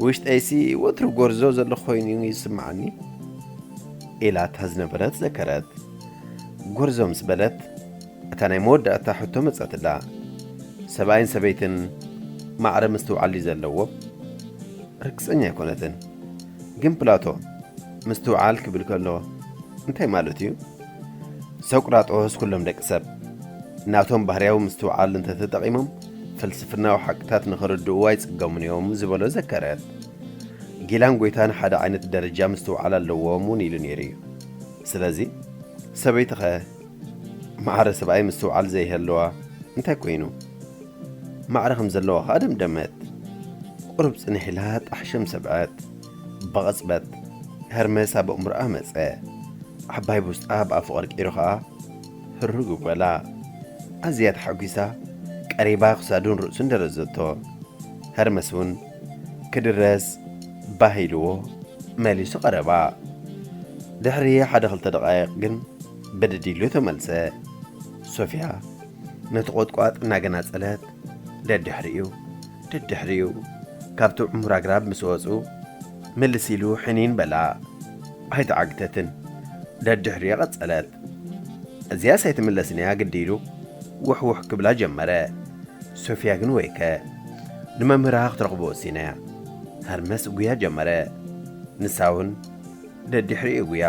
ውሽጠይሲ ወትሩ ጎርዞ ዘሎ ኮይኑ እዩ ዝስምዓኒ" ኢላታ ዝነበረት ዘከረት። ጎርዞ ምስ በለት፣ እታ ናይ መወዳእታ ሕቶ መጸትላ። ሰብኣይን ሰበይትን ማዕረ ምስትውዓል እዩ ዘለዎ? ርግጸኛ ኣይኮነትን። ግን ፕላቶ፣ ምስትውዓል ክብል ከሎ እንታይ ማለት እዩ? ሶቅራጦስ፣ ኩሎም ደቂ ሰብ ናቶም ባህርያዊ ምስትውዓል እንተተጠቒሞም፣ ፍልስፍናዊ ሓቅታት ንኽርድእዎ ኣይጽገሙን እዮም ዝበሎ ዘከረት። ጊላን ጎይታን ሓደ ዓይነት ደረጃ ምስትውዓል ኣለዎም እውን ኢሉ ነይሩ እዩ። ስለዚ፣ ሰበይትኸ ማዕረ ሰብኣይ ምስትውዓል ዘይህልዋ እንታይ ኮይኑ? ማዕረ ከም ዘለዋ ኸኣ ደምደመት። ቁሩብ ጽንሕ ኢላ ጣሕሽም ሰብዐት። ብቕጽበት፣ ሄርመስ ኣብ ኣእምሮኣ መጸ። ዓባይ ቡስጣ ብኣፉ ቀርቂሩ ኸኣ ህርግ በላ። ኣዝያ ተሓጒሳ፣ ቀሪባ ክሳዱን ርእሱን ደረዘቶ። ሄርመስ እውን ክድረዝ ባህ ኢልዎ መሊሱ ቀረባ። ድሕሪ ሓደ ክልተ ደቓይቕ ግን ብድድ ኢሉ ተመልሰ። ሶፊያ ነቲ ቖጥቋጥ እናገናጸለት ደድሕሪኡ፣ ደድሕሪኡ፣ ካብቲ ዕሙር ኣግራብ ምስ ወጹ፣ ምልስ ኢሉ ሕኒን በላ። ኣይተዓግተትን። ደድሕሪኣ ቀጸለት። እዚኣስ ኣይትምለስን እያ ግዲ ኢሉ ውሕውሕ ክብላ ጀመረ። ሶፊያ ግን ወይከ፣ ንመምህራ ክትረኽቦ ወሲና እያ። ሄርመስ ጉያ ጀመረ። ንሳ እውን ደድሕሪኡ ጉያ።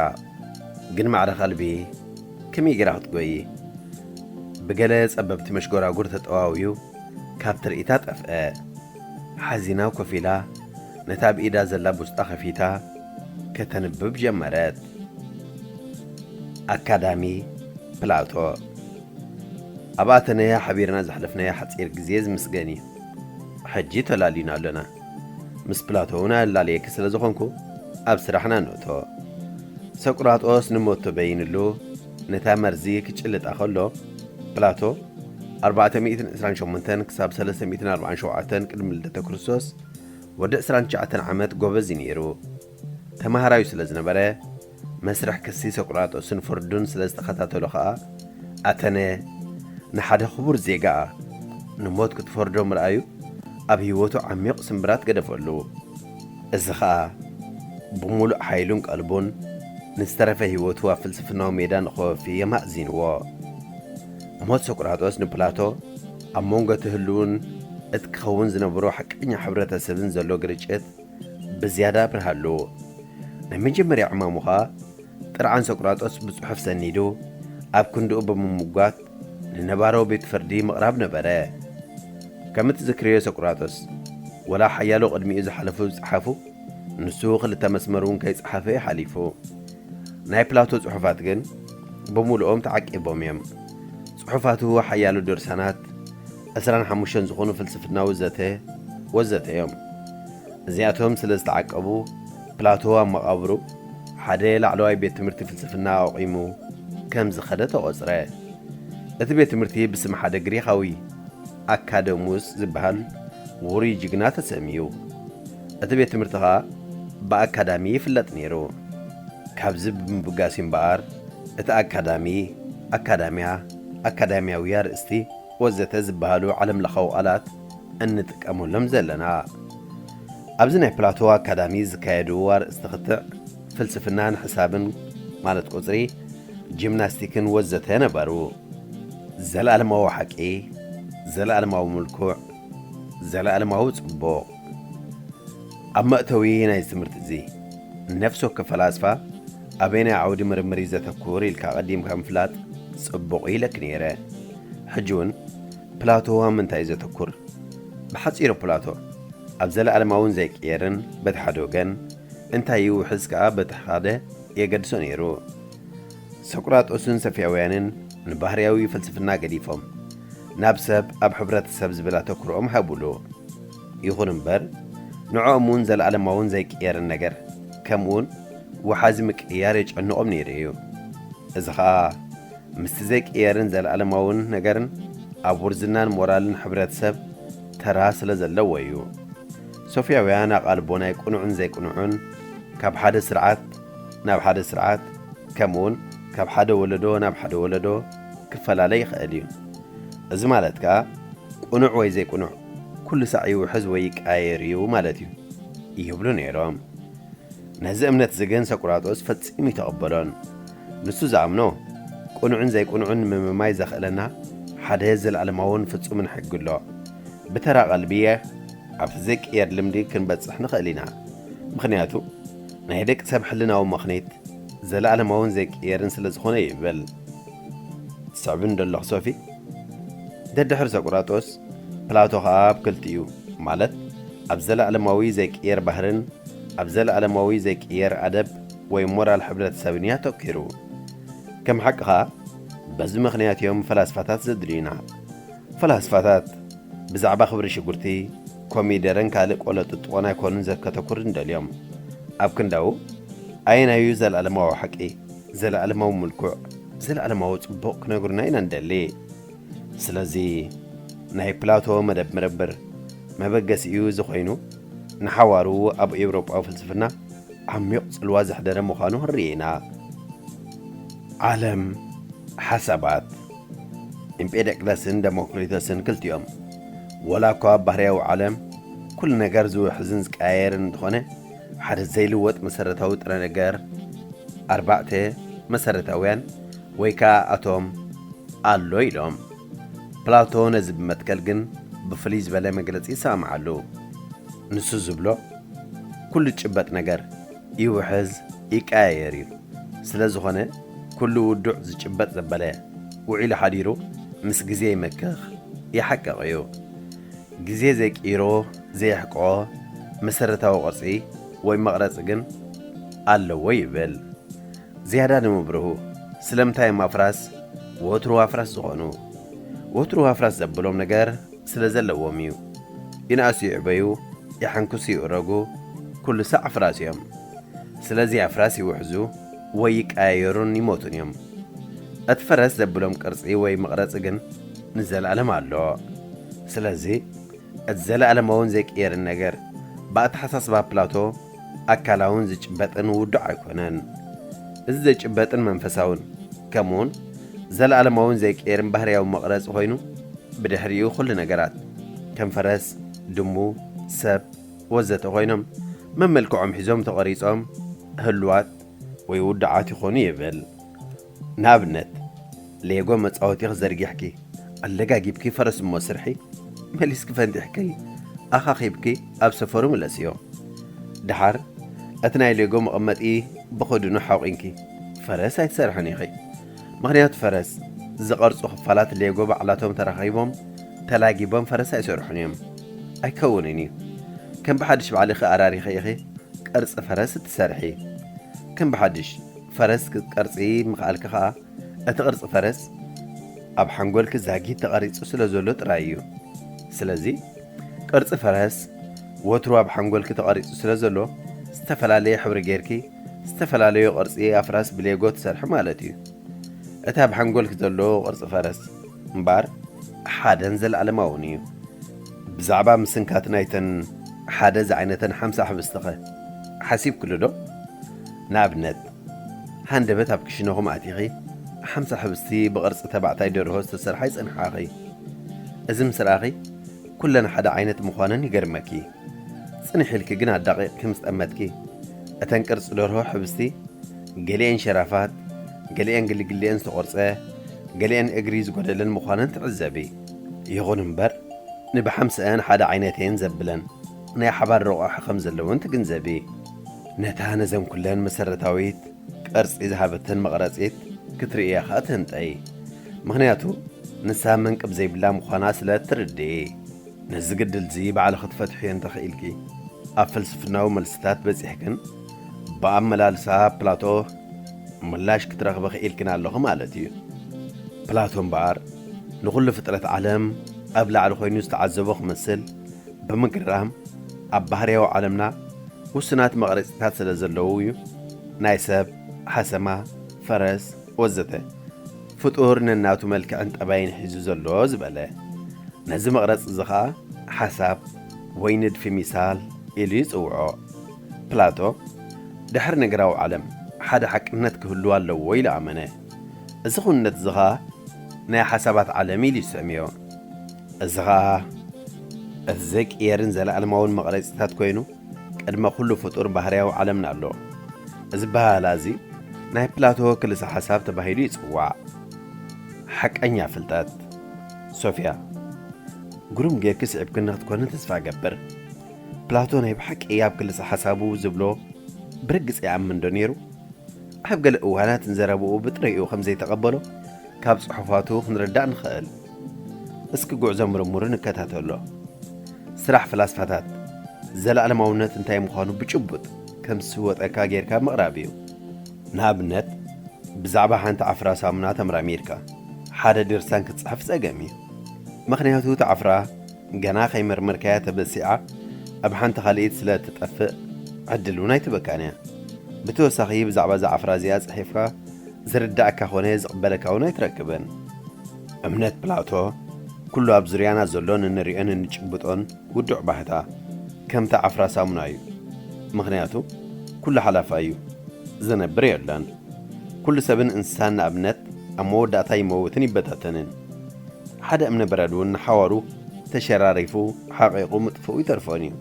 ግን ማዕረ ከልቢ ከመይ ጌራ ክትጎዪ? ብገለ ጸበብቲ መሽጎራጉር ተጠዋውዩ ካብ ትርኢታ ጠፍአ። ሓዚና ኮፍ ኢላ ነታ ኣብ ኢዳ ዘላ ቡስጣ ከፊታ ከተንብብ ጀመረት። ኣካዳሚ ፕላቶ። ኣብ ኣተነ ሓቢርና ዘሕለፍናዮ ሓጺር ግዜ ዝምስገን እዩ። ሕጂ ተላሊና ኣሎና። ምስ ፕላቶ እውን ኣላልየኪ ስለ ዝኾንኩ ኣብ ስራሕና ንእቶ። ሶቅራጦስ ንሞት ተበይንሉ ነታ መርዚ ክጭልጣ ከሎ፣ ፕላቶ ኣርባዕተ ሚእትን ዕስራን ሸሞንተን ክሳብ ሰለስተ ሚእትን ኣርባዓን ሸውዓተን ቅድሚ ልደተ ክርስቶስ፣ ወዲ ዕስራን ትሽዓተን ዓመት፣ ጎበዝ እዩ ነይሩ። ተማሃራዩ ስለ ዝነበረ፣ መስርሕ ክሲ ሶቅራጦስን ፍርዱን ስለ ዝተኸታተሎ ኸኣ፣ ኣተነ ንሓደ ክቡር ዜጋ ንሞት ክትፈርዶ ምርኣዩ ኣብ ህይወቱ ዓሚቕ ስምብራት ገደፈሉ። እዚ ኸኣ ብምሉእ ሓይሉን ቀልቡን ንዝተረፈ ህይወቱ ኣብ ፍልስፍናዊ ሜዳ ንኸወፊ የማእዚንዎ። ሞት ሶቅራጦስ ንፕላቶ ኣብ መንጎ እቲ ህሉውን እቲ ክኸውን ዝነበሮ ሓቀኛ ሕብረተሰብን ዘሎ ግርጭት ብዝያዳ ኣብርሃሉ። ናይ መጀመርያ ዕማሙ ኸኣ ጥርዓን ሶቅራጦስ ብጽሑፍ ሰኒዱ ኣብ ክንድኡ ብምምጓት ንነባራዊ ቤት ፍርዲ ምቕራብ ነበረ። ከም እትዝክርዮ ሶቅራጦስ ወላ ሓያሎ ቅድሚኡ ዝሓለፉ ዝጸሓፉ፣ ንሱ ክልተ መስመር እውን ከይጸሓፈ እዩ ሓሊፉ። ናይ ፕላቶ ጽሑፋት ግን ብምሉኦም ተዓቂቦም እዮም። ጽሑፋቱ ሓያሎ ድርሳናት፣ ዕስራን ሓሙሽተን ዝኾኑ ፍልስፍናዊ ዘተ ወዘተ እዮም። እዚኣቶም ስለ ዝተዓቀቡ፣ ፕላቶ ኣብ መቓብሩ ሓደ ላዕለዋይ ቤት ትምህርቲ ፍልስፍና ኣቑሙ ከም ዝኸደ ተቖጽረ። እቲ ቤት ትምህርቲ ብስም ሓደ ግሪኻዊ ኣካደሙስ ዝበሃል ውሩይ ጅግና ተሰምዩ። እቲ ቤት ትምህርቲ ኸኣ ብኣካዳሚ ይፍለጥ ነይሩ። ካብዚ ብምብጋስ እምበኣር፣ እቲ ኣካዳሚ፣ ኣካዳምያ፣ ኣካዳምያዊ ኣርእስቲ ወዘተ ዝበሃሉ ዓለምለኻዊ ቃላት እንጥቀመሎም ዘለና። ኣብዚ ናይ ፕላቶ ኣካዳሚ ዝካየዱ ኣርእስቲ ክትዕ ፍልስፍናን ሕሳብን፣ ማለት ቁጽሪ፣ ጂምናስቲክን ወዘተ ነበሩ። ዘለኣለማዊ ሓቂ፣ ዘለኣለማዊ ምልኩዕ፣ ዘለኣለማዊ ጽቡቕ። ኣብ መእተዊ ናይዚ ትምህርቲ እዚ፣ ነፍሲ ወከፍ ፈላስፋ ኣበየናይ ዓውዲ ምርምር እዩ ዘተኩር ኢልካ ኣቐዲምካ ምፍላጥ ጽቡቕ እዩ ኢለኪ ነይረ። ሕጂ እውን ፕላቶ ኣብ ምንታይ እዩ ዘተኩር? ብሓጺሩ ፕላቶ ኣብ ዘለኣለማውን ዘይቅየርን በቲ ሓደ ወገን፣ እንታይ ይውሕዝ ከኣ በቲ ሓደ የገድሶ ነይሩ። ሶቅራጦስን ሰፊያውያንን ንባህርያዊ ፍልስፍና ገዲፎም ናብ ሰብ ኣብ ሕብረተሰብ ዝብል ኣተኩሮኦም ሃብሉ። ይኹን እምበር፣ ንዕኦም እውን ዘለኣለማውን ዘይቅየርን ነገር፣ ከምኡውን ወሓዚ ምቅይያር የጨንቖም ነይሩ እዩ። እዚ ኸኣ ምስቲ ዘይቅየርን ዘለኣለማውን ነገርን ኣብ ውርዝናን ሞራልን ሕብረተሰብ ተራ ስለ ዘለዎ እዩ። ሶፍያውያን ኣቓልቦ ናይ ቅኑዕን ዘይቅኑዕን ካብ ሓደ ስርዓት ናብ ሓደ ስርዓት፣ ከምኡውን ካብ ሓደ ወለዶ ናብ ሓደ ወለዶ ክፈላለ ይኽእል እዩ። እዚ ማለት ከኣ፣ ቅኑዕ ወይ ዘይቅኑዕ ኩሉ ሳዕ ይውሕዝ ወይ ይቀያየር እዩ ማለት እዩ ይብሉ ነይሮም። ነዚ እምነት እዚ ግን ሰቁራጦስ ፈጺሙ ይተቐበሎን። ንሱ ዝኣምኖ ቅኑዕን ዘይቅኑዕን ንምምማይ ዘኽእለና ሓደ ዘለዓለማውን ፍጹምን ሕጊ ኣሎ። ብተራ ቀልቢ ኣብቲ ዘይቅየር ልምዲ ክንበጽሕ ንኽእል ኢና። ምኽንያቱ ናይ ደቂ ሰብ ሕልናዊ መኽኒት ዘለዓለማውን ዘይቅየርን ስለ ዝኾነ ይብል። ትስዕብኒ ዶ ኣለኺ ሶፊ? ደድሕሪ ሰቁራጦስ ፕላቶ ኸኣ ኣብ ክልቲኡ፣ ማለት ኣብ ዘለዓለማዊ ዘይቅየር ባህርን ኣብ ዘለዓለማዊ ዘይቅየር ኣደብ ወይ ሞራል ሕብረተሰብን እዩ ኣተኲሩ። ከም ሓቂ ኸኣ በዚ ምኽንያት እዮም ፈላስፋታት ዘድልዩና። ፈላስፋታት ብዛዕባ ክብሪ ሽጉርቲ፣ ኮሚደረን ካልእ ቆሎ ጥጥቆን ኣይኮኑን ዘከተኩር እንደልዮም። ኣብ ክንዳኡ ኣየናዩ ዘለዓለማዊ ሓቂ፣ ዘለዓለማዊ ምልኩዕ፣ ዘለዓለማዊ ጽቡቕ ክነግሩና ኢና እንደሊ። ስለዚ ናይ ፕላቶ መደብ ምርምር መበገሲኡ እዚ ኮይኑ፣ ንሓዋሩ ኣብ ኤውሮጳዊ ፍልስፍና ዓሚቕ ጽልዋ ዘሕደረ ምዃኑ ክንርኢ ኢና። ዓለም ሓሳባት። ኤምፔደቅለስን ደሞክሪተስን ክልቲኦም፣ ወላ እኳ ኣብ ባህርያዊ ዓለም ኩሉ ነገር ዝውሕዝን ዝቀያየርን እንተኾነ፣ ሓደ ዘይልወጥ መሰረታዊ ጥረ ነገር፣ ኣርባዕተ መሰረታውያን ወይ ከኣ ኣቶም ኣሎ ኢሎም። ፕላቶ ነዚ ብመትከል ግን ብፍልይ ዝበለ መግለጺ ይሰማምዓሉ። ንሱ ዝብሎ፣ ኩሉ ዝጭበጥ ነገር ይውሕዝ፣ ይቀያየር እዩ። ስለ ዝኾነ፣ ኩሉ ውዱዕ ዝጭበጥ ዘበለ፣ ውዒሉ ሓዲሩ ምስ ግዜ ይመክኽ፣ ይሓቅቕ እዩ። ግዜ ዘይቅይሮ፣ ዘየሕቅቖ መሰረታዊ ቅርጺ ወይ መቕረጺ ግን ኣለዎ ይብል። ዝያዳ ንምብርሁ፣ ስለምንታይ እዮም ኣፍራስ ወትሩ ኣፍራስ ዝኾኑ? ወትሩ ኣፍራስ ዘብሎም ነገር ስለ ዘለዎም እዩ። ይንኣሱ ይዕበዩ፣ ይሓንክሱ ይእረጉ፣ ኩሉ ሳዕ ኣፍራስ እዮም። ስለዚ ኣፍራስ ይውሕዙ ወይ ይቀያየሩን ይሞቱን እዮም። እቲ ፈረስ ዘብሎም ቅርጺ ወይ መቕረጺ ግን ንዘለኣለም ኣሎ። ስለዚ እቲ ዘለኣለማውን ዘይቅየርን ነገር ብኣተሓሳስባ ፕላቶ ኣካላውን ዝጭበጥን ውዱዕ ኣይኮነን። እዚ ዘይጭበጥን መንፈሳውን ከምኡውን ዘለኣለማውን ዘይቅየርን ባህርያዊ መቕረጺ ኮይኑ፣ ብድሕሪኡ ኩሉ ነገራት ከም ፈረስ፣ ድሙ፣ ሰብ ወዘተ ኮይኖም መመልክዖም ሒዞም ተቐሪጾም ህሉዋት ወይ ውዱዓት ይኾኑ ይብል። ንኣብነት፣ ሌጎ መጻወቲኺ ዘርጊሕኪ ኣለጋጊብኪ ፈረስ እሞ ስርሒ፣ መሊስኪ ፈንጢሕኪ ኣኻኺብኪ ኣብ ሰፈሩ ምለስዮ። ደሓር እቲ ናይ ሌጎ መቐመጢ ብኽድኑ ሓቑንኪ ፈረስ ኣይትሰርሕን ኢኺ። ምኽንያቱ ፈረስ ዝቐርጹ ክፋላት ሌጎ ባዕላቶም ተራኺቦም ተላጊቦም ፈረስ ኣይሰርሑን እዮም። ኣይከውንን እዩ። ከም ብሓድሽ ባዕልኺ ኣራሪኺ ኢኺ ቅርጺ ፈረስ እትሰርሒ። ከም ብሓድሽ ፈረስ ክትቀርጺ ምኽኣልኪ ኸኣ እቲ ቅርጺ ፈረስ ኣብ ሓንጎልኪ ዛጊት ተቐሪጹ ስለ ዘሎ ጥራይ እዩ። ስለዚ ቅርጺ ፈረስ ወትሩ ኣብ ሓንጎልኪ ተቐሪጹ ስለ ዘሎ፣ ዝተፈላለየ ሕብሪ ጌርኪ ዝተፈላለዩ ቅርጺ ኣፍራስ ብሌጎ ትሰርሒ ማለት እዩ። እቲ ኣብ ሓንጎልኪ ዘሎ ቅርጺ ፈረስ እምበኣር ሓደን ዘለኣለማውን እዩ። ብዛዕባ ምስንካት ናይተን ሓደ ዝዓይነተን ሓምሳ ሕብስቲ ኸ ሓሲብክሉ ዶ? ንኣብነት፣ ሃንደበት ኣብ ክሽነኹም ኣቲኺ፣ ሓምሳ ሕብስቲ ብቕርጺ ተባዕታይ ደርሆ ዝተሰርሓ ይጸንሓኺ። እዚ ምስ ረኣኺ፣ ኩለን ሓደ ዓይነት ምዃነን ይገርመኪ። ጽንሕ ኢልኪ ግን ኣዳቒቕኪ ምስ ጠመትኪ፣ እተን ቅርጺ ደርሆ ሕብስቲ፣ ገሊአን ሸራፋት፣ ገሊአን ግልግሊአን ዝተቖርጸ፣ ገሊአን እግሪ ዝጎደለን ምዃነን ትዕዘቢ። ይኹን እምበር፣ ንብሓምስአን ሓደ ዓይነት እየን ዘብለን ናይ ሓባር ረቑሒ ከም ዘለወን ትግንዘቢ። ነታ ነዘን ኩለን መሰረታዊት ቅርጺ ዝሃበተን መቕረጺት ክትርእያ ኸኣ ትህንጠይ። ምኽንያቱ ንሳ መንቅብ ዘይብላ ምዃና ስለ እትርድኢ። ነዚ ግድልዚ ባዕልኺ ትፈትሕዮ እንተኽኢልኪ፣ ኣብ ፍልስፍናዊ መልስታት በጺሕክን ብኣመላልሳ ፕላቶ ምላሽ ክትረኽቢ ክኢልክን ኣለኺ ማለት እዩ። ፕላቶ እምበኣር ንኹሉ ፍጥረት ዓለም ኣብ ላዕሊ ኮይኑ ዝተዓዘቦ ክመስል ብምግራም፣ ኣብ ባህርያዊ ዓለምና ውሱናት መቕረጺታት ስለ ዘለዉ እዩ ናይ ሰብ፣ ሓሰማ፣ ፈረስ ወዘተ ፍጡር ነናቱ መልክዕን ጠባይን ሒዙ ዘሎ ዝበለ። ነዚ መቕረጺ እዚ ኸኣ ሓሳብ ወይ ንድፊ ሚሳል ኢሉ ይጽውዖ። ፕላቶ ድሕሪ ነገራዊ ዓለም ሓደ ሓቅነት ክህልዎ ኣለዎ ኢሉ ኣመነ። እዚ ኩነት እዚ ኸኣ ናይ ሓሳባት ዓለም ኢሉ ይስዕምዮ። እዚ ኸኣ እቲ ዘይቅየርን ዘለኣለማውን መቕረጺታት ኮይኑ፣ ቅድመ ኩሉ ፍጡር ባህርያዊ ዓለምና ኣሎ። እዚ በሃህላ እዚ ናይ ፕላቶ ክልሰ ሓሳብ ተባሂሉ ይጽዋዕ። ሓቀኛ ፍልጠት። ሶፍያ፣ ግሩም ጌርኪ ስዒብክኒ ክትኮኒ ተስፋ እገብር። ፕላቶ ናይ ብሓቂ ኣብ ክልሰ ሓሳቡ ዝብሎ ብርግጽ ይኣምን ዶ ነይሩ? ኣብ ገለ እዋናት ንዘረብኡ ብጥሪኡ ከም ዘይተቐበሎ ካብ ጽሑፋቱ ክንርዳእ ንኽእል። እስኪ ጉዕዞ ምርምሩ ንከታተሎ። ስራሕ ፈላስፋታት፣ ዘለኣለማውነት እንታይ ምዃኑ ብጭቡጥ ከም ዝስወጠካ ጌርካ ምቕራብ እዩ። ንኣብነት፣ ብዛዕባ ሓንቲ ዓፍራ ሳሙና ተመራሚርካ ሓደ ድርሳን ክትጽሕፍ ጸገም እዩ። ምኽንያቱ፣ እታ ዓፍራ ገና ከይመርመርካያ ተበሲዓ ኣብ ሓንቲ ካልኢት ስለ እትጠፍእ፣ ዕድል እውን ኣይትበካን እያ። ብተወሳኺ፣ ብዛዕባ እዛ ዓፍራ እዚኣ ጽሒፍካ ዝርዳእካ ኾነ ዝቕበለካ እውን ኣይትረክብን። እምነት ፕላቶ፣ ኩሉ ኣብ ዙርያና ዘሎን እንሪኦን እንጭብጦን ውዱዕ ባህታ፣ ከምታ ዓፍራ ሳሙና እዩ። ምኽንያቱ፣ ኩሉ ሓላፋይ እዩ። ዝነብር የለን። ኩሉ ሰብን እንስሳን ንኣብነት ኣብ መወዳእታ ይመውትን ይበታተንን። ሓደ እምነ በረድ እውን ንሓዋሩ ተሸራሪፉ፣ ሓቒቑ ምጥፍኡ ይተርፎን እዩ።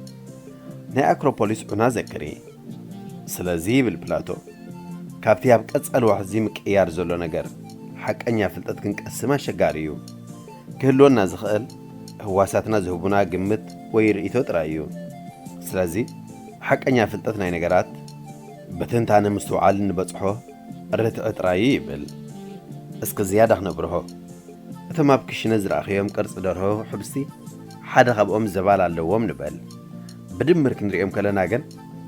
ናይ ኣክሮፖሊስ ዑና ዘክሪ። ስለዚ ይብል ፕላቶ፣ ካብቲ ኣብ ቀጻሊ ዋሕዚ ምቅያር ዘሎ ነገር ሓቀኛ ፍልጠት ክንቀስም ኣሸጋሪ እዩ። ክህልወና ዝኽእል ህዋሳትና ዝህቡና ግምት ወይ ርእይቶ ጥራይ እዩ። ስለዚ ሓቀኛ ፍልጠት ናይ ነገራት ብትንታነ ምስትውዓል እንበጽሖ ርትዒ ጥራይ እዩ ይብል። እስኪ ዝያዳ ክነብርሆ። እቶም ኣብ ክሽነ ዝረኣኽዮም ቅርጺ ደርሆ ሕብስቲ ሓደ ካብኦም ዘባል ኣለዎም ንበል። ብድምር ክንሪኦም ከለና ግን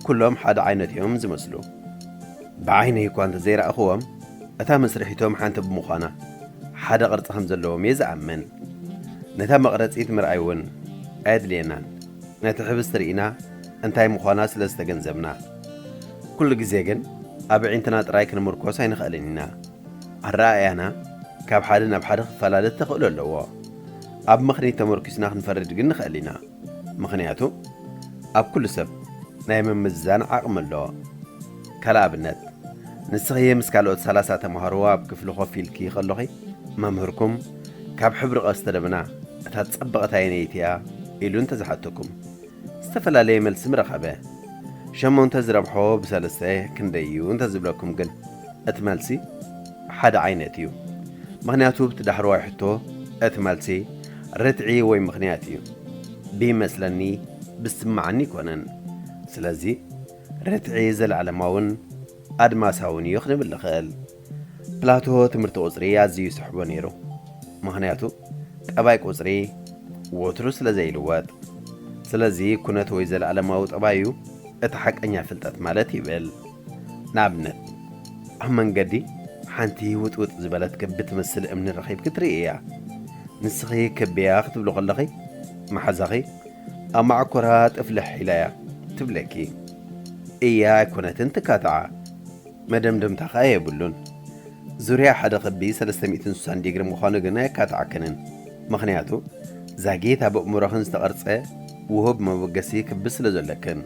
ኩሎም ሓደ ዓይነት እዮም ዝመስሉ። ብዓይነይ እኳ እንተዘይረኣኽዎም፣ እታ መስርሒቶም ሓንቲ ብምዃና ሓደ ቅርጺ ከም ዘለዎም እየ ዝኣምን። ነታ መቕረጺት ምርኣይ እውን ኣየድልየናን። ነቲ ሕብስቲ ርኢና እንታይ ምዃና ስለ ዝተገንዘብና። ኩሉ ግዜ ግን ኣብ ኣዒንትና ጥራይ ክንምርኮስ ኣይንኽእልን ኢና። ኣረኣእያና ካብ ሓደ ናብ ሓደ ክፈላለ ተኽእሎ ኣለዎ። ኣብ ምኽኒት ተመርኲስና ክንፈርድ ግን ንኽእል ኢና። ምኽንያቱ ኣብ ኩሉ ሰብ ናይ ምምዝዛን ዓቕሚ ኣለዎ። ካልእ ኣብነት፣ ንስኺ ምስ ካልኦት ሰላሳ ተምሃሮ ኣብ ክፍሊ ኮፍ ኢልኪ ከለኺ፣ መምህርኩም ካብ ሕብሪ ቀስተ ደመና እታ ዝጸበቐት ኣየነይቲ እያ ኢሉ እንተዝሓተኩም፣ ዝተፈላለየ መልሲ ምረኸበ። ሸሞንተ ዝረብሖ ብሰለስተ ክንደይ እዩ እንተዝብለኩም ግን፣ እቲ መልሲ ሓደ ዓይነት እዩ። ምኽንያቱ፣ ብቲ ዳሕረዋይ ሕቶ እቲ መልሲ ርትዒ ወይ ምኽንያት እዩ። ብይመስለኒ፣ ብዝስምዓኒ ኣይኮነን። ስለዚ፣ ርትዒ ዘለኣለማውን ኣድማሳውን እዩ ክንብል ንኽእል። ፕላቶ ትምህርቲ ቁጽሪ ኣዝዩ ይስሕቦ ነይሩ። ምኽንያቱ፣ ጠባይ ቁጽሪ ወትሩ ስለ ዘይልወጥ። ስለዚ፣ ኩነት ወይ ዘለኣለማዊ ጠባዩ እቲ ሓቀኛ ፍልጠት ማለት ይብል። ንኣብነት፣ ኣብ መንገዲ ሓንቲ ውጥውጥ ዝበለት ክቢ ትመስል እምኒ ረኺብኪ ትርኢ እያ። ንስኺ ክቢ እያ ክትብሊ ከለኺ፣ መሓዛኺ ኣብ ማዕኮራ ጥፍልሕ ኢላ እያ ትብለኪ። እያ ኣይኮነትን ትካትዓ። መደምደምታ ኸኣ የብሉን። ዙርያ ሓደ ክቢ ሰለስተ ሚእትን ስሳን ዲግሪ ምዃኑ ግን ኣየካትዓክንን። ምኽንያቱ፣ ዛጊት ኣብ ኣእምሮኽን ዝተቐርጸ ውሁብ መበገሲ ክቢ ስለ ዘለክን።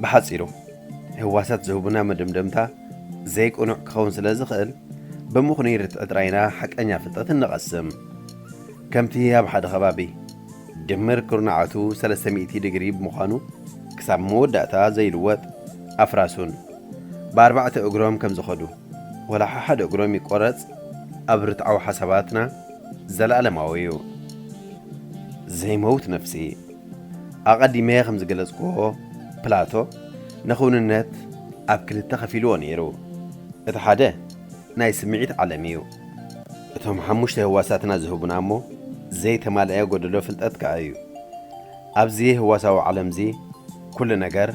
ብሓጺሩ፣ ህዋሳት ዝህቡና መደምደምታ ዘይቅኑዕ ክኸውን ስለ ዝኽእል፣ ብምኽኑይ ርትዒ ጥራይና ሓቀኛ ፍልጠት እንቐስም። ከምቲ ኣብ ሓደ ከባቢ ድምር ኩርናዓቱ ሰለስተ ሚእቲ ዲግሪ ብምዃኑ፣ ክሳብ መወዳእታ ዘይልወጥ ኣፍራሱን ብኣርባዕተ እግሮም ከም ዝኸዱ፣ ወላ ሓሓደ እግሮም ይቆረጽ፣ ኣብ ርትዓዊ ሓሳባትና ዘለኣለማዊ እዩ። ዘይመውት ነፍሲ። ኣቐዲመ ከም ዝገለጽክዎ፣ ፕላቶ ንኽውንነት ኣብ ክልተ ከፊልዎ ነይሩ። እቲ ሓደ ናይ ስምዒት ዓለም እዩ። እቶም ሓሙሽተ ህዋሳትና ዝህቡና እሞ ዘይተማልአ ጎደሎ ፍልጠት ከኣ እዩ። ኣብዚ ህዋሳዊ ዓለምዚ ኩሉ ነገር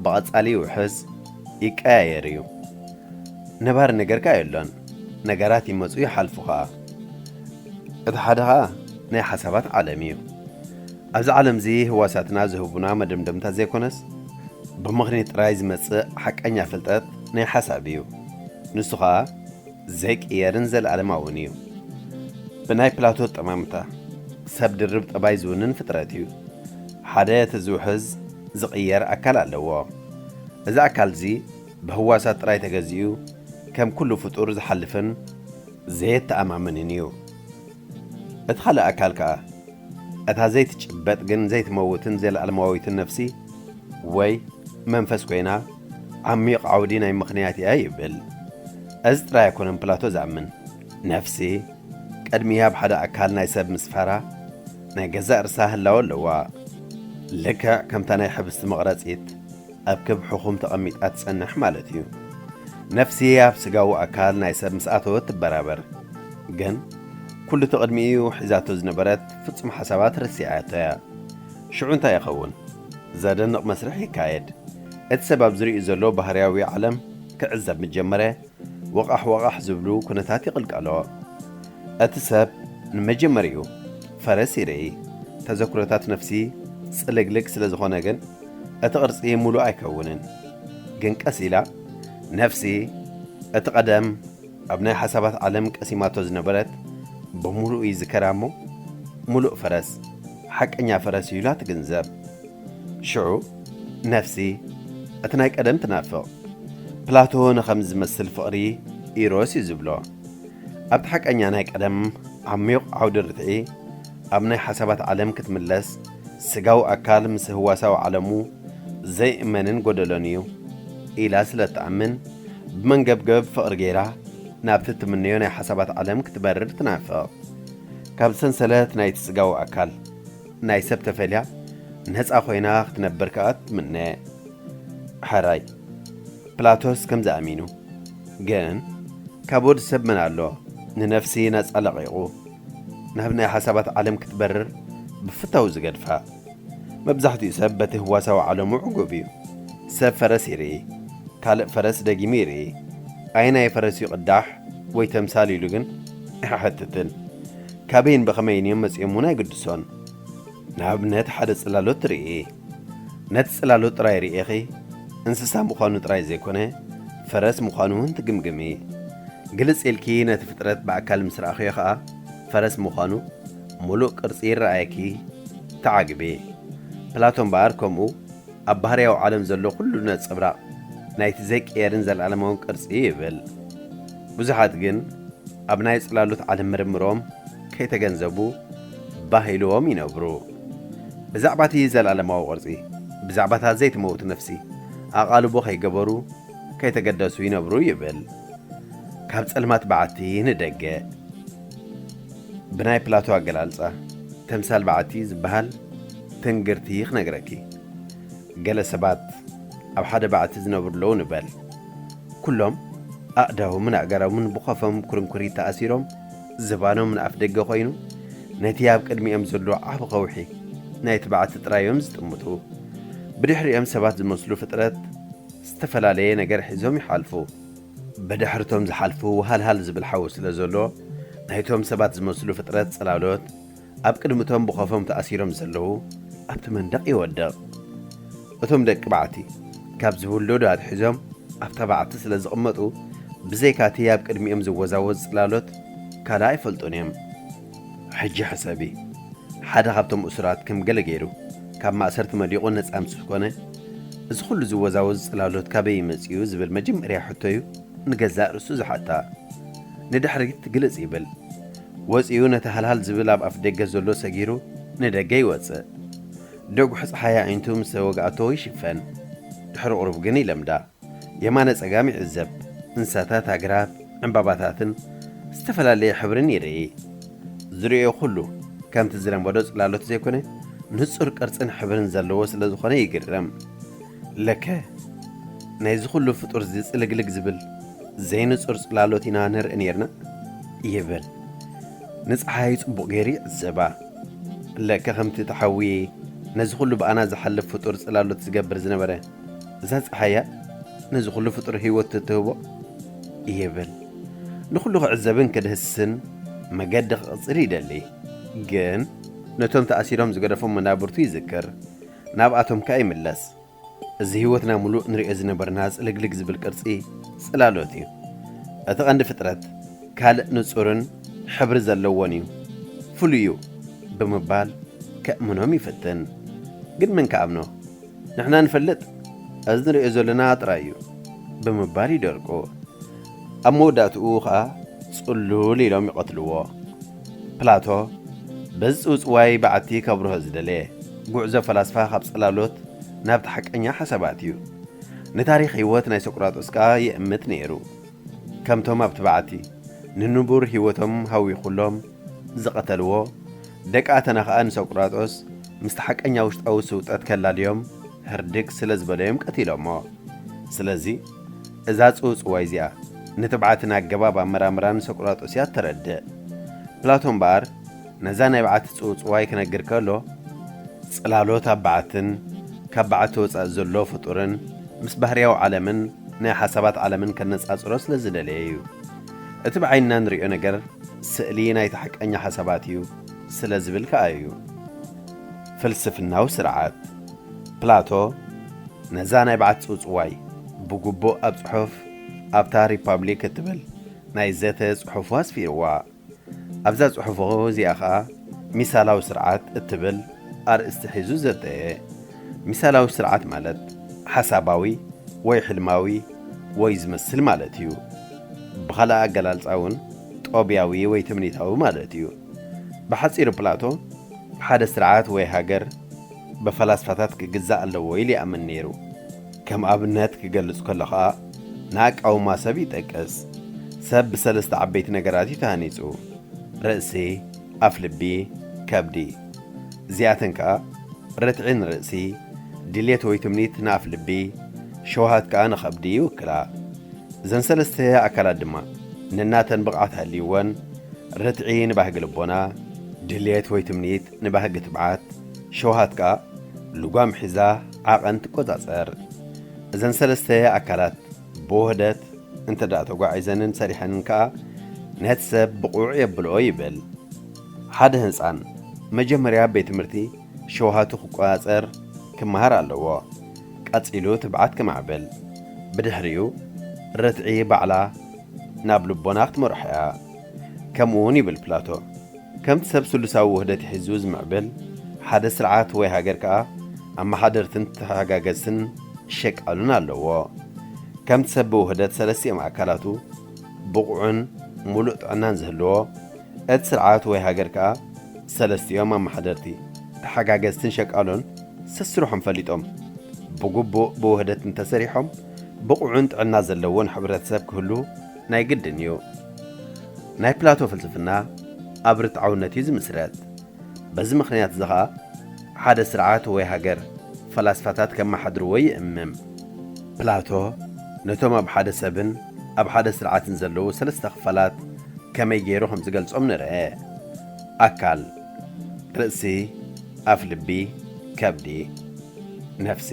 ብቐጻሊ ይውሕዝ፣ ይቀያየር እዩ። ነባሪ ነገር ከኣ የሎን። ነገራት ይመጹ ይሓልፉ ኸኣ። እቲ ሓደ ኸኣ ናይ ሓሳባት ዓለም እዩ። ኣብዚ ዓለምዚ ህዋሳትና ዝህቡና መደምደምታ ዘይኮነስ፣ ብምኽኒት ጥራይ ዝመጽእ ሓቀኛ ፍልጠት ናይ ሓሳብ እዩ። ንሱ ኸኣ ዘይቅየርን ዘለኣለማውን እዩ። ብናይ ፕላቶ ኣጠማምታ፣ ሰብ ድርብ ጠባይ ዝውንን ፍጥረት እዩ። ሓደ እቲ ዝውሕዝ፣ ዝቕየር ኣካል ኣለዎ። እዚ ኣካልዚ ብህዋሳት ጥራይ ተገዚኡ፣ ከም ኩሉ ፍጡር ዝሓልፍን ዘየተኣማምንን እዩ። እቲ ካልእ ኣካል ከኣ፣ እታ ዘይትጭበጥ ግን ዘይትመውትን ዘለኣለማዊትን ነፍሲ ወይ መንፈስ ኮይና፣ ዓሚቕ ዓውዲ ናይ ምኽንያት እያ ይብል። እዚ ጥራይ ኣይኮነን ፕላቶ ዝኣምን። ነፍሲ ቅድሚ ኣብ ሓደ ኣካል ናይ ሰብ ምስፋራ፣ ናይ ገዛእ ርእሳ ህላወ ኣለዋ። ልክዕ ከምታ ናይ ሕብስቲ መቕረጺት ኣብ ክብ ሕኹም ተቐሚጣ ትጸንሕ ማለት እዩ። ነፍሲ ኣብ ስጋዊ ኣካል ናይ ሰብ ምስ ኣተወት ትበራበር። ግን ኩሉ እቲ ቅድሚኡ ሒዛቶ ዝነበረት ፍጹም ሓሳባት ረሲዓቶ እያ። ሽዑ እንታይ ይኸውን? ዘደንቕ መስርሕ ይካየድ። እቲ ሰብ ኣብ ዝርእዩ ዘሎ ባህርያዊ ዓለም ክዕዘብ ምስ ጀመረ፣ ወቓሕ ወቓሕ ዝብሉ ኩነታት ይቕልቀሎ። እቲ ሰብ ንመጀመሪኡ ፈረስ ይርኢ። ተዘክሮታት ነፍሲ ጽልግልግ ስለ ዝኾነ ግን፣ እቲ ቅርጺ ምሉእ ኣይከውንን። ግን ቀስ ኢላ ነፍሲ እቲ ቀደም ኣብ ናይ ሓሳባት ዓለም ቀሲማቶ ዝነበረት ብምሉእ ይዝከራ እሞ፣ ምሉእ ፈረስ፣ ሓቀኛ ፈረስ እዩ ኢላ ትግንዘብ። ሽዑ ነፍሲ እቲ ናይ ቀደም ትናፍቕ። ፕላቶ ንኸም ዝመስል ፍቕሪ ኢሮስ እዩ ዝብሎ። ኣብቲ ሓቀኛ ናይ ቀደም ዓሚቕ ዓውዲ ርትዒ፣ ኣብ ናይ ሓሳባት ዓለም ክትምለስ፣ ስጋዊ ኣካል ምስ ህዋሳዊ ዓለሙ ዘይእመንን ጎደሎን እዩ ኢላ ስለ እትኣምን፣ ብመንገብገብ ፍቕሪ ገይራ ናብቲ እትምነዮ ናይ ሓሳባት ዓለም ክትበርር ትናፍቕ። ካብ ሰንሰለት ናይቲ ስጋዊ ኣካል ናይ ሰብ ተፈልያ ነጻ ኮይና ክትነብር ከኣ ትምነ። ሕራይ፣ ፕላቶስ ከምዚ ኣሚኑ። ግን ካብ ወዲ ሰብ መን ኣሎ ንነፍሲ ነጻ ለቒቑ ናብ ናይ ሓሳባት ዓለም ክትበርር ብፍታው ዝገድፋ? መብዛሕትኡ ሰብ በቲ ህዋሳዊ ዓለሙ ዕጉብ እዩ። ሰብ ፈረስ ይርኢ፣ ካልእ ፈረስ ደጊሙ ይርኢ። ኣየናይ ፈረስ እዩ ቅዳሕ ወይ ተምሳል ኢሉ ግን ኣይሓትትን። ካበይን ብኸመይን እዮም መጺኦም እውን ኣይግድሶን። ንኣብነት ሓደ ጽላሎት ትርኢ። ነቲ ጽላሎት ጥራይ ርኢኺ እንስሳ ምዃኑ ጥራይ ዘይኮነ፣ ፈረስ ምዃኑ እውን ትግምግሚ። ግልጽ ኢልኪ ነቲ ፍጥረት ብኣካል ምስ ረኣኽዮ ኸኣ፣ ፈረስ ምዃኑ ምሉእ ቅርጺ ይረኣየኪ፣ ትዓግቢ። ፕላቶ እምበኣር ከምኡ ኣብ ባህርያዊ ዓለም ዘሎ ኩሉ ነጸብራቕ ናይቲ ዘይቅየርን ዘለኣለማውን ቅርጺ እዩ ይብል። ብዙሓት ግን ኣብ ናይ ጽላሎት ዓለም ምርምሮም ከይተገንዘቡ ባህ ኢልዎም ይነብሩ። ብዛዕባ እቲ ዘለኣለማዊ ቅርጺ፣ ብዛዕባ እታ ዘይትመውት ነፍሲ ኣቓልቦ ከይገበሩ፣ ከይተገደሱ ይነብሩ ይብል። ካብ ጸልማት በዓቲ ንደገ። ብናይ ፕላቶ ኣገላልጻ፣ ተምሳል በዓቲ ዝበሃል ትንግርቲ ክነግረኪ። ገለ ሰባት ኣብ ሓደ በዓቲ ዝነብሩ ኣለዉ ንበል። ኩሎም ኣእዳዎምን ኣእጋሮምን ብኾፎም ኩርንኩሪት ተኣሲሮም፣ ዝባኖም ንኣፍ ደገ ኮይኑ፣ ነቲ ኣብ ቅድሚኦም ዘሎ ዓቢ ከውሒ ናይቲ በዓቲ ጥራይ እዮም ዝጥምቱ። ብድሕሪኦም ሰባት ዝመስሉ ፍጥረት ዝተፈላለየ ነገር ሒዞም ይሓልፉ። ብድሕርቶም ዝሓልፉ ሃልሃል ዝብል ሓዊ ስለ ዘሎ፣ ናይቶም ሰባት ዝመስሉ ፍጥረት ጽላሎት ኣብ ቅድሚቶም ብኾፎም ተኣሲሮም ዘለዉ ኣብቲ መንደቕ ይወድቕ። እቶም ደቂ በዓቲ ካብ ዝውለዱ ኣትሒዞም ኣብታ በዓቲ ስለ ዝቕመጡ፣ ብዘይካቲ ኣብ ቅድሚኦም ዝወዛወዝ ጽላሎት ካልእ ኣይፈልጡን እዮም። ሕጂ ሕሰቢ፣ ሓደ ካብቶም እሱራት ከም ገለ ገይሩ ካብ ማእሰርቲ መሊቑ ነጻ ምስ ኮነ፣ እዚ ኩሉ ዝወዛወዝ ጽላሎት ካበይ እዩ መጺኡ ዝብል መጀመርያ ሕቶዩ ንገዛእ ርእሱ ዝሓታ። ንድሕሪት ግልጽ ይብል። ወጺኡ ነቲ ሃልሃል ዝብል ኣብ ኣፍ ደገ ዘሎ ሰጊሩ ንደገ ይወጽእ። ደጉሒ ጸሓይ ኣዒንቱ ምስ ተወግኣቶ ይሽፈን። ድሕሪ ቁሩብ ግን ይለምዳ። የማነ ጸጋም ይዕዘብ። እንስሳታት፣ ኣግራብ፣ ዕምባባታትን ዝተፈላለየ ሕብርን ይርኢ። ዝርእዮ ኩሉ ከምቲ ዝለመዶ ጽላሎት ዘይኮነ፣ ንጹር ቅርጽን ሕብርን ዘለዎ ስለ ዝኾነ ይግረም። ለከ ናይዚ ኩሉ ፍጡር እዚ ጽልግልግ ዝብል ዘይንጹር ጽላሎት ኢና ንርኢ ኔርና ይብል። ንጸሓይ ጽቡቕ ገይሩ ይዕዘባ። ለከ ከምቲ እቲ ሓዊ ነዚ ኩሉ ብኣና ዝሓልፍ ፍጡር ጽላሎት ዝገብር ዝነበረ፣ እዛ ጸሓያ ነዚ ኩሉ ፍጡር ህይወት ትትህቦ ይብል። ንኹሉ ክዕዘብን ክድህስስን መገዲ ክቕጽል ይደሊ። ግን ነቶም ተኣሲሮም ዝገደፎም መናብርቱ ይዝክር፣ ናብኣቶም ከኣ ይምለስ። እዚ ህይወትና ምሉእ ንርእዮ ዝነበርና ጽልግልግ ዝብል ቅርጺ ጽላሎት እዩ። እቲ ቀንዲ ፍጥረት ካልእ ንጹርን ሕብሪ ዘለዎን እዩ፣ ፍሉይ እዩ ብምባል ከእምኖም ይፍትን። ግን መን ክኣምኖ? ንሕና ንፈልጥ፣ እዚ ንርእዮ ዘለና ጥራይ እዩ ብምባል ይደርቁ። ኣብ መወዳእትኡ ኸኣ ጽሉል ኢሎም ይቐትልዎ። ፕላቶ በዚ ጽውጽዋይ በዓቲ ከብርሆ ዝደለየ፣ ጉዕዞ ፈላስፋ ካብ ጽላሎት ናብቲ ሓቀኛ ሓሳባት እዩ። ንታሪኽ ህይወት ናይ ሶቅራጦስ ከኣ ይእምት ነይሩ። ከምቶም ኣብቲ በዓቲ ንንቡር ህይወቶም ሃዊኹሎም ዝቐተልዎ፣ ደቂ ኣተና ከኣ ንሶቅራጦስ ምስቲ ሓቀኛ ውሽጣዊ ስውጠት ከላልዮም ህርድግ ስለ ዝበለዮም ቀቲሎሞ። ስለዚ እዛ ጽውጽዋይ እዚኣ ንትብዓትን ኣገባብ ኣመራምራን ሶቅራጦስ እያ እተረድእ። ፕላቶ እምበኣር ነዛ ናይ በዓቲ ጽውጽዋይ ክነግር ከሎ፣ ጽላሎት ኣብ በዓትን ካብ በዓቲ ወጻኢ ዘሎ ፍጡርን ምስ ባህርያዊ ዓለምን ናይ ሓሳባት ዓለምን ከነጻጽሮ ስለ ዝደለየ እዩ። እቲ ብዓይንና ንርእዮ ነገር ስእሊ ናይቲ ሓቀኛ ሓሳባት እዩ ስለ ዝብል ከኣ እዩ። ፍልስፍናዊ ስርዓት ፕላቶ ነዛ ናይ በዓቲ ጽውጽዋይ ብግቡእ ኣብ ጽሑፍ ኣብታ ሪፓብሊክ እትብል ናይ ዘተ ጽሑፉ ኣስፊርዋ። ኣብዛ ጽሑፉ እዚኣ ኸኣ ሚሳላዊ ስርዓት እትብል ኣርእስቲ ሒዙ ዘተየ። ሚሳላዊ ስርዓት ማለት ሓሳባዊ ወይ ሕልማዊ ወይ ዝመስል ማለት እዩ። ብኻልእ ኣገላልጻ እውን ጦብያዊ ወይ ትምኒታዊ ማለት እዩ። ብሓጺሩ ፕላቶ ሓደ ስርዓት ወይ ሃገር ብፈላስፋታት ክግዛእ ኣለዎ ኢሉ ይኣምን ነይሩ። ከም ኣብነት ክገልጽ ከሎ ኸኣ ንኣቃውማ ሰብ ይጠቅስ። ሰብ ብሰለስተ ዓበይቲ ነገራት እዩ ተሃኒጹ። ርእሲ፣ ኣፍልቢ፣ ከብዲ። እዚኣተን ከኣ ርትዒ ንርእሲ፣ ድልየት ወይ ትምኒት ንኣፍልቢ፣ ሸውሃት ከኣ ንኸብዲ ይውክላ። እዘን ሰለስተ ኣካላት ድማ ነናተን ብቕዓት ሃልይወን፣ ርትዒ ንባህጊ ልቦና፣ ድልየት ወይ ትምኒት ንባህጊ ትብዓት፣ ሸውሃት ከኣ ልጓም ሒዛ ዓቐን ትቆጻጸር። እዘን ሰለስተ ኣካላት ብውህደት እንተ ደኣ ተጓዒዘንን ሰሪሐንን ከኣ ነቲ ሰብ ብቑዕ የብልኦ ይብል። ሓደ ህጻን መጀመርያ ኣብ ቤት ትምህርቲ ሸውሃቱ ክቆጻጸር ክመሃር ኣለዎ። ቀጺሉ ትብዓት ክማዕብል፣ ብድሕሪኡ ርትዒ ባዕላ ናብ ልቦና ክትመርሖ እያ። ከምኡ እውን ይብል ፕላቶ፣ ከምቲ ሰብ ስሉሳዊ ውህደት ሒዙ ዝምዕብል፣ ሓደ ስርዓት ወይ ሃገር ከኣ ኣመሓደርትን ተሓጋገዝትን ሸቃሉን ኣለዎ። ከምቲ ሰብ ብውህደት ሰለስቲኦም ኣካላቱ ብቑዕን ምሉእ ጥዕናን ዝህልዎ፣ እቲ ስርዓት ወይ ሃገር ከኣ ሰለስቲኦም ኣመሓደርቲ፣ ተሓጋገዝትን ሸቃሎን ሰስርሖም ፈሊጦም ብግቡእ ብውህደት እንተሰሪሖም ብቑዕን ጥዕና ዘለዎን ሕብረተሰብ ክህሉ ናይ ግድን እዩ። ናይ ፕላቶ ፍልስፍና ኣብ ርትዓውነት እዩ ዝምስረት። በዚ ምኽንያት እዚ ኸኣ ሓደ ስርዓት ወይ ሃገር ፈላስፋታት ከመሓድርዎ ይእምም። ፕላቶ ነቶም ኣብ ሓደ ሰብን ኣብ ሓደ ስርዓትን ዘለዉ ሰለስተ ክፋላት ከመይ ገይሩ ከም ዝገልጾም ንርአ። ኣካል፣ ርእሲ፣ ኣፍልቢ፣ ከብዲ። ነፍሲ፣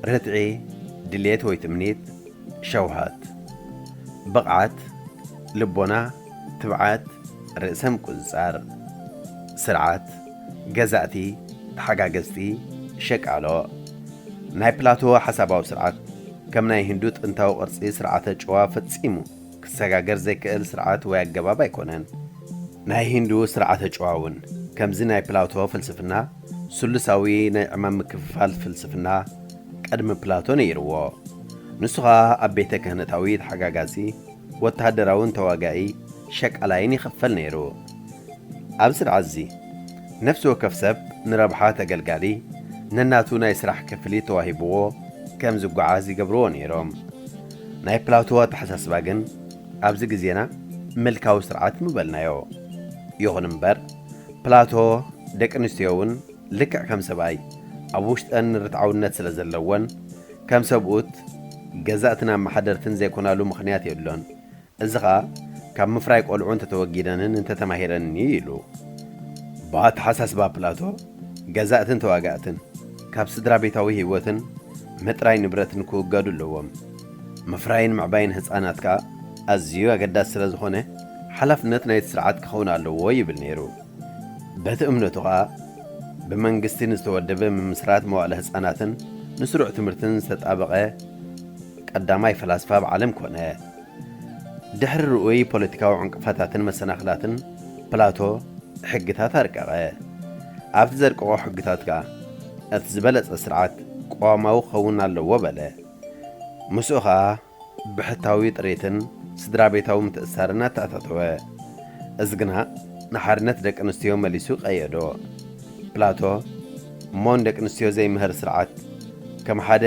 ርትዒ፣ ድሌት ወይ ትምኒት፣ ሸውሃት። ብቕዓት፣ ልቦና፣ ትብዓት፣ ርእሰ ምቁጽጻር። ስርዓት፣ ገዛእቲ፣ ተሓጋገዝቲ፣ ሸቃሎ። ናይ ፕላቶ ሓሳባዊ ስርዓት ከም ናይ ህንዱ ጥንታዊ ቅርጺ ስርዓተ ጨዋ ፈጺሙ ክሰጋገር ዘይክእል ስርዓት ወይ ኣገባብ ኣይኮነን። ናይ ሂንዱ ስርዓተ ጨዋ እውን ከምዚ ናይ ፕላቶ ፍልስፍና ስሉሳዊ ናይ ዕማም ምክፍፋል ፍልስፍና ቅድሚ ፕላቶ ነይርዎ። ንሱ ኸኣ ኣብ ቤተ ክህነታዊ ተሓጋጋዚ ወተሃደራውን ተዋጋኢ ሸቃላይን ይኽፈል ነይሩ። ኣብ ስርዓት እዚ ነፍሲ ወከፍ ሰብ ንረብሓ ተገልጋሊ ነናቱ ናይ ስራሕ ክፍሊት ተዋሂብዎ ከም ዝጓዓዝ ይገብርዎ ነይሮም። ናይ ፕላቶ ኣተሓሳስባ ግን ኣብዚ ግዜና ምልካዊ ስርዓት ምበልናዮ። ይኹን እምበር ፕላቶ ደቂ ኣንስትዮ እውን ልክዕ ከም ሰብኣይ ኣብ ውሽጠን ርትዓውነት ስለ ዘለወን ከም ሰብኡት ገዛእትን ኣመሓደርትን ዘይኮናሉ ምኽንያት የሎን። እዚ ኸኣ ካብ ምፍራይ ቆልዑ እንተተወጊደንን እንተተማሂረንን እዩ ኢሉ። ብኣተሓሳስባ ፕላቶ ገዛእትን ተዋጋእትን ካብ ስድራ ቤታዊ ህይወትን ምጥራይ ንብረትን ክውገዱ ኣለዎም። ምፍራይን ምዕባይን ህጻናት ከኣ ኣዝዩ ኣገዳሲ ስለ ዝኾነ ሓላፍነት ናይቲ ስርዓት ክኸውን ኣለዎ ይብል ነይሩ። በቲ እምነቱ ኸኣ ብመንግስቲ ንዝተወደበ ምምስራት መዋእለ ህጻናትን ንስሩዕ ትምህርትን ዝተጣበቐ ቀዳማይ ፈላስፋ ኣብ ዓለም ኮነ። ድሕሪ ርኡይ ፖለቲካዊ ዕንቅፋታትን መሰናኽላትን ፕላቶ ሕግታት ኣርቀቐ። ኣብቲ ዘርቀቖ ሕግታት ከኣ እቲ ዝበለጸ ስርዓት ቅዋማዊ ክኸውን ኣለዎ በለ። ምስኡ ኸኣ ብሕታዊ ጥሪትን ስድራ ቤታዊ ምትእስሳርን ኣተኣታተወ። እዚ ግና ንሓርነት ደቂ ኣንስትዮ መሊሱ ቀየዶ። ፕላቶ እሞ ንደቂ ኣንስትዮ ዘይምህር ስርዓት ከም ሓደ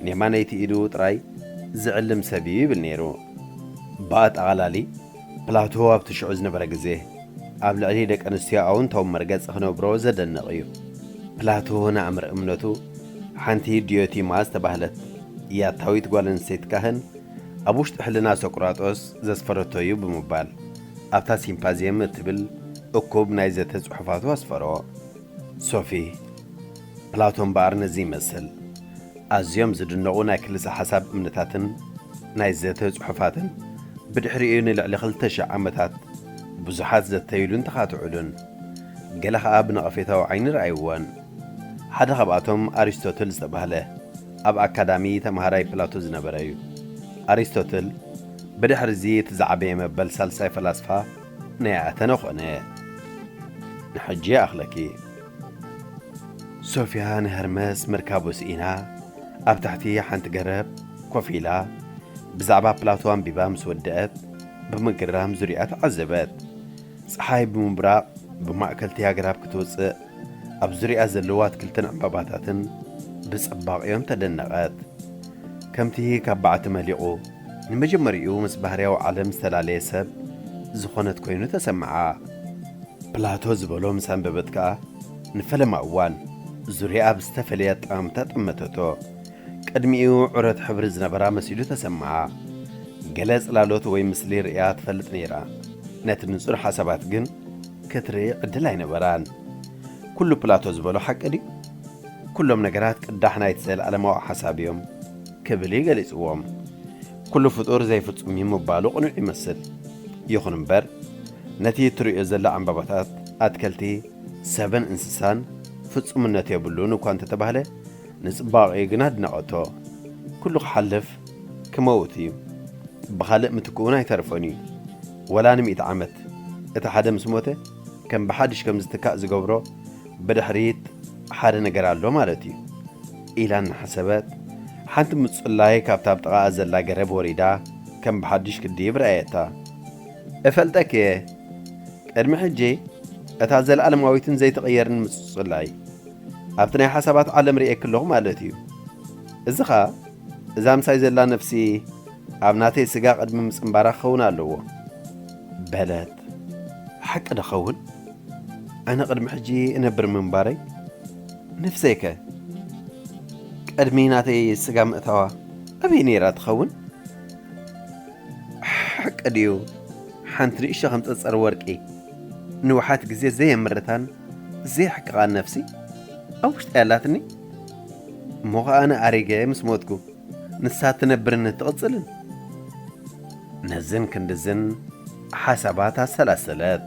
ንየማነይቲ ኢዱ ጥራይ ዝዕልም ሰብ እዩ ይብል ነይሩ። ብኣጠቓላሊ ፕላቶ ኣብቲ ሽዑ ዝነበረ ግዜ ኣብ ልዕሊ ደቂ ኣንስትዮ ኣውንታዊ መርገጺ ክነብሮ ዘደንቕ እዩ። ፕላቶ ንኣምር እምነቱ ሓንቲ ዲዮቲማ ዝተባህለት ያታዊት ጓል ኣንስተይቲ ካህን ኣብ ውሽጢ ሕልና ሶቅራጦስ ዘስፈረቶ እዩ ብምባል ኣብታ ሲምፓዚየም እትብል እኩብ ናይ ዘተ ጽሑፋቱ ኣስፈሮ። ሶፊ፣ ፕላቶ እምበኣር ነዚ ይመስል። ኣዝዮም ዝድነቑ ናይ ክልሰ ሓሳብ እምነታትን ናይ ዘተ ጽሑፋትን ብድሕሪኡ ንልዕሊ ክልተ ሽሕ ዓመታት ብዙሓት ዘተይሉን ተኻትዑሉን። ገለ ኸኣ ብነቐፌታዊ ዓይኒ ረኣይዎን። ሓደ ካብኣቶም ኣሪስቶትል ዝተባህለ ኣብ ኣካዳሚ ተምሃራይ ፕላቶ ዝነበረ እዩ። ኣሪስቶትል ብድሕሪ እዚ እቲ ዝዓበየ መበል ሳልሳይ ፈላስፋ ናይ ኣተነ ኾነ። ንሕጂ ይኣኽለኪ። ሶፍያ ንሀርመስ መርካቡ ስኢና ኣብ ታሕቲ ሓንቲ ገረብ ኮፍ ኢላ ብዛዕባ ፕላቶ ኣንቢባ ምስ ወደአት ብምግራም ዙርያ ተዓዘበት። ጸሓይ ብምብራቕ ብማእከልቲ ኣግራብ ክትወጽእ ኣብ ዙርያ ዘለዉ ኣትክልትን ዕምባባታትን ብጽባቕኦም ተደነቐት። ከምቲ ካብ ባዕቲ መሊቑ ንመጀመሪኡ ምስ ባህርያዊ ዓለም ዝተላለየ ሰብ ዝኾነት ኮይኑ ተሰምዓ። ፕላቶ ዝበሎ ምስ ኣንበበት ከኣ ንፈለማ እዋን ዙርያኣ ብዝተፈለየ ኣጠማምታ ጠመተቶ። ቅድሚኡ ዑረት ሕብሪ ዝነበራ መሲሉ ተሰምዓ። ገለ ጽላሎት ወይ ምስሊ ርእያ ትፈልጥ ነይራ። ነቲ ንጹር ሓሳባት ግን ክትርኢ ዕድል ኣይነበራን። "ኩሉ ፕላቶ ዝበሎ ሓቂ ድዩ? ኩሎም ነገራት ቅዳሕ ናይቲ ዘለኣለማዊ ሓሳብ እዮም" ክብል እዩ ገሊጽዎም። "ኩሉ ፍጡር ዘይፍጹም እዩ" ምባሉ ቅኑዕ ይመስል። ይኹን እምበር፣ ነቲ እትርእዮ ዘላ ዕምባባታት፣ ኣትከልቲ፣ ሰብን እንስሳን ፍጹምነት የብሉን እኳ እንተተባህለ፣ ንጽባቐኡ ግን ኣድነቐቶ። "ኩሉ ክሓልፍ ክመውት እዩ። ብኻልእ ምትክኡ እውን ኣይተርፎን እዩ። ወላ ንሚእቲ ዓመት። እቲ ሓደ ምስ ሞተ፣ ከም ብሓድሽ ከም ዝትካእ ዝገብሮ ብድሕሪት ሓደ ነገር ኣሎ ማለት እዩ" ኢላ እናሓሰበት፣ ሓንቲ ምጽላይ ካብታ ኣብ ጥቓኣ ዘላ ገረብ ወሪዳ ከም ብሓድሽ ክድይብ ረኣየታ። "እፈልጠኪ እየ። ቅድሚ ሕጂ እታ ዘለኣለማዊትን ዘይትቕየርን ምጽላይ ኣብቲ ናይ ሓሳባት ዓለም ርእየኪ ኣለኹ ማለት እዩ። እዚ ኸኣ እዛ ምሳይ ዘላ ነፍሲ ኣብ ናተይ ስጋ ቅድሚ ምጽንባራ ክኸውን ኣለዎ" በለት። "ሓቂ ዶ ኸውን? ኣነ ቅድሚ ሕጂ እነብር ምንባረይ? ነፍሰይከ ቅድሚ ናተይ ስጋ ምእታዋ ኣበይ ነይራ ትኸውን?" ሓቂ ድዩ? ሓንቲ ንእሽቶ ከም ጸጸር ወርቂ፣ ንውሓት ግዜ ዘየምርታን ዘየሕቅቓን ነፍሲ ኣብ ውሽጢ ኣላትኒ። እሞ ኸኣ ኣነ ኣሪገ ምስ ሞትኩ፣ ንሳ ትነብርን ትቕጽልን። ነዝን ክንድዝን ሓሳባት ኣሰላሰለት።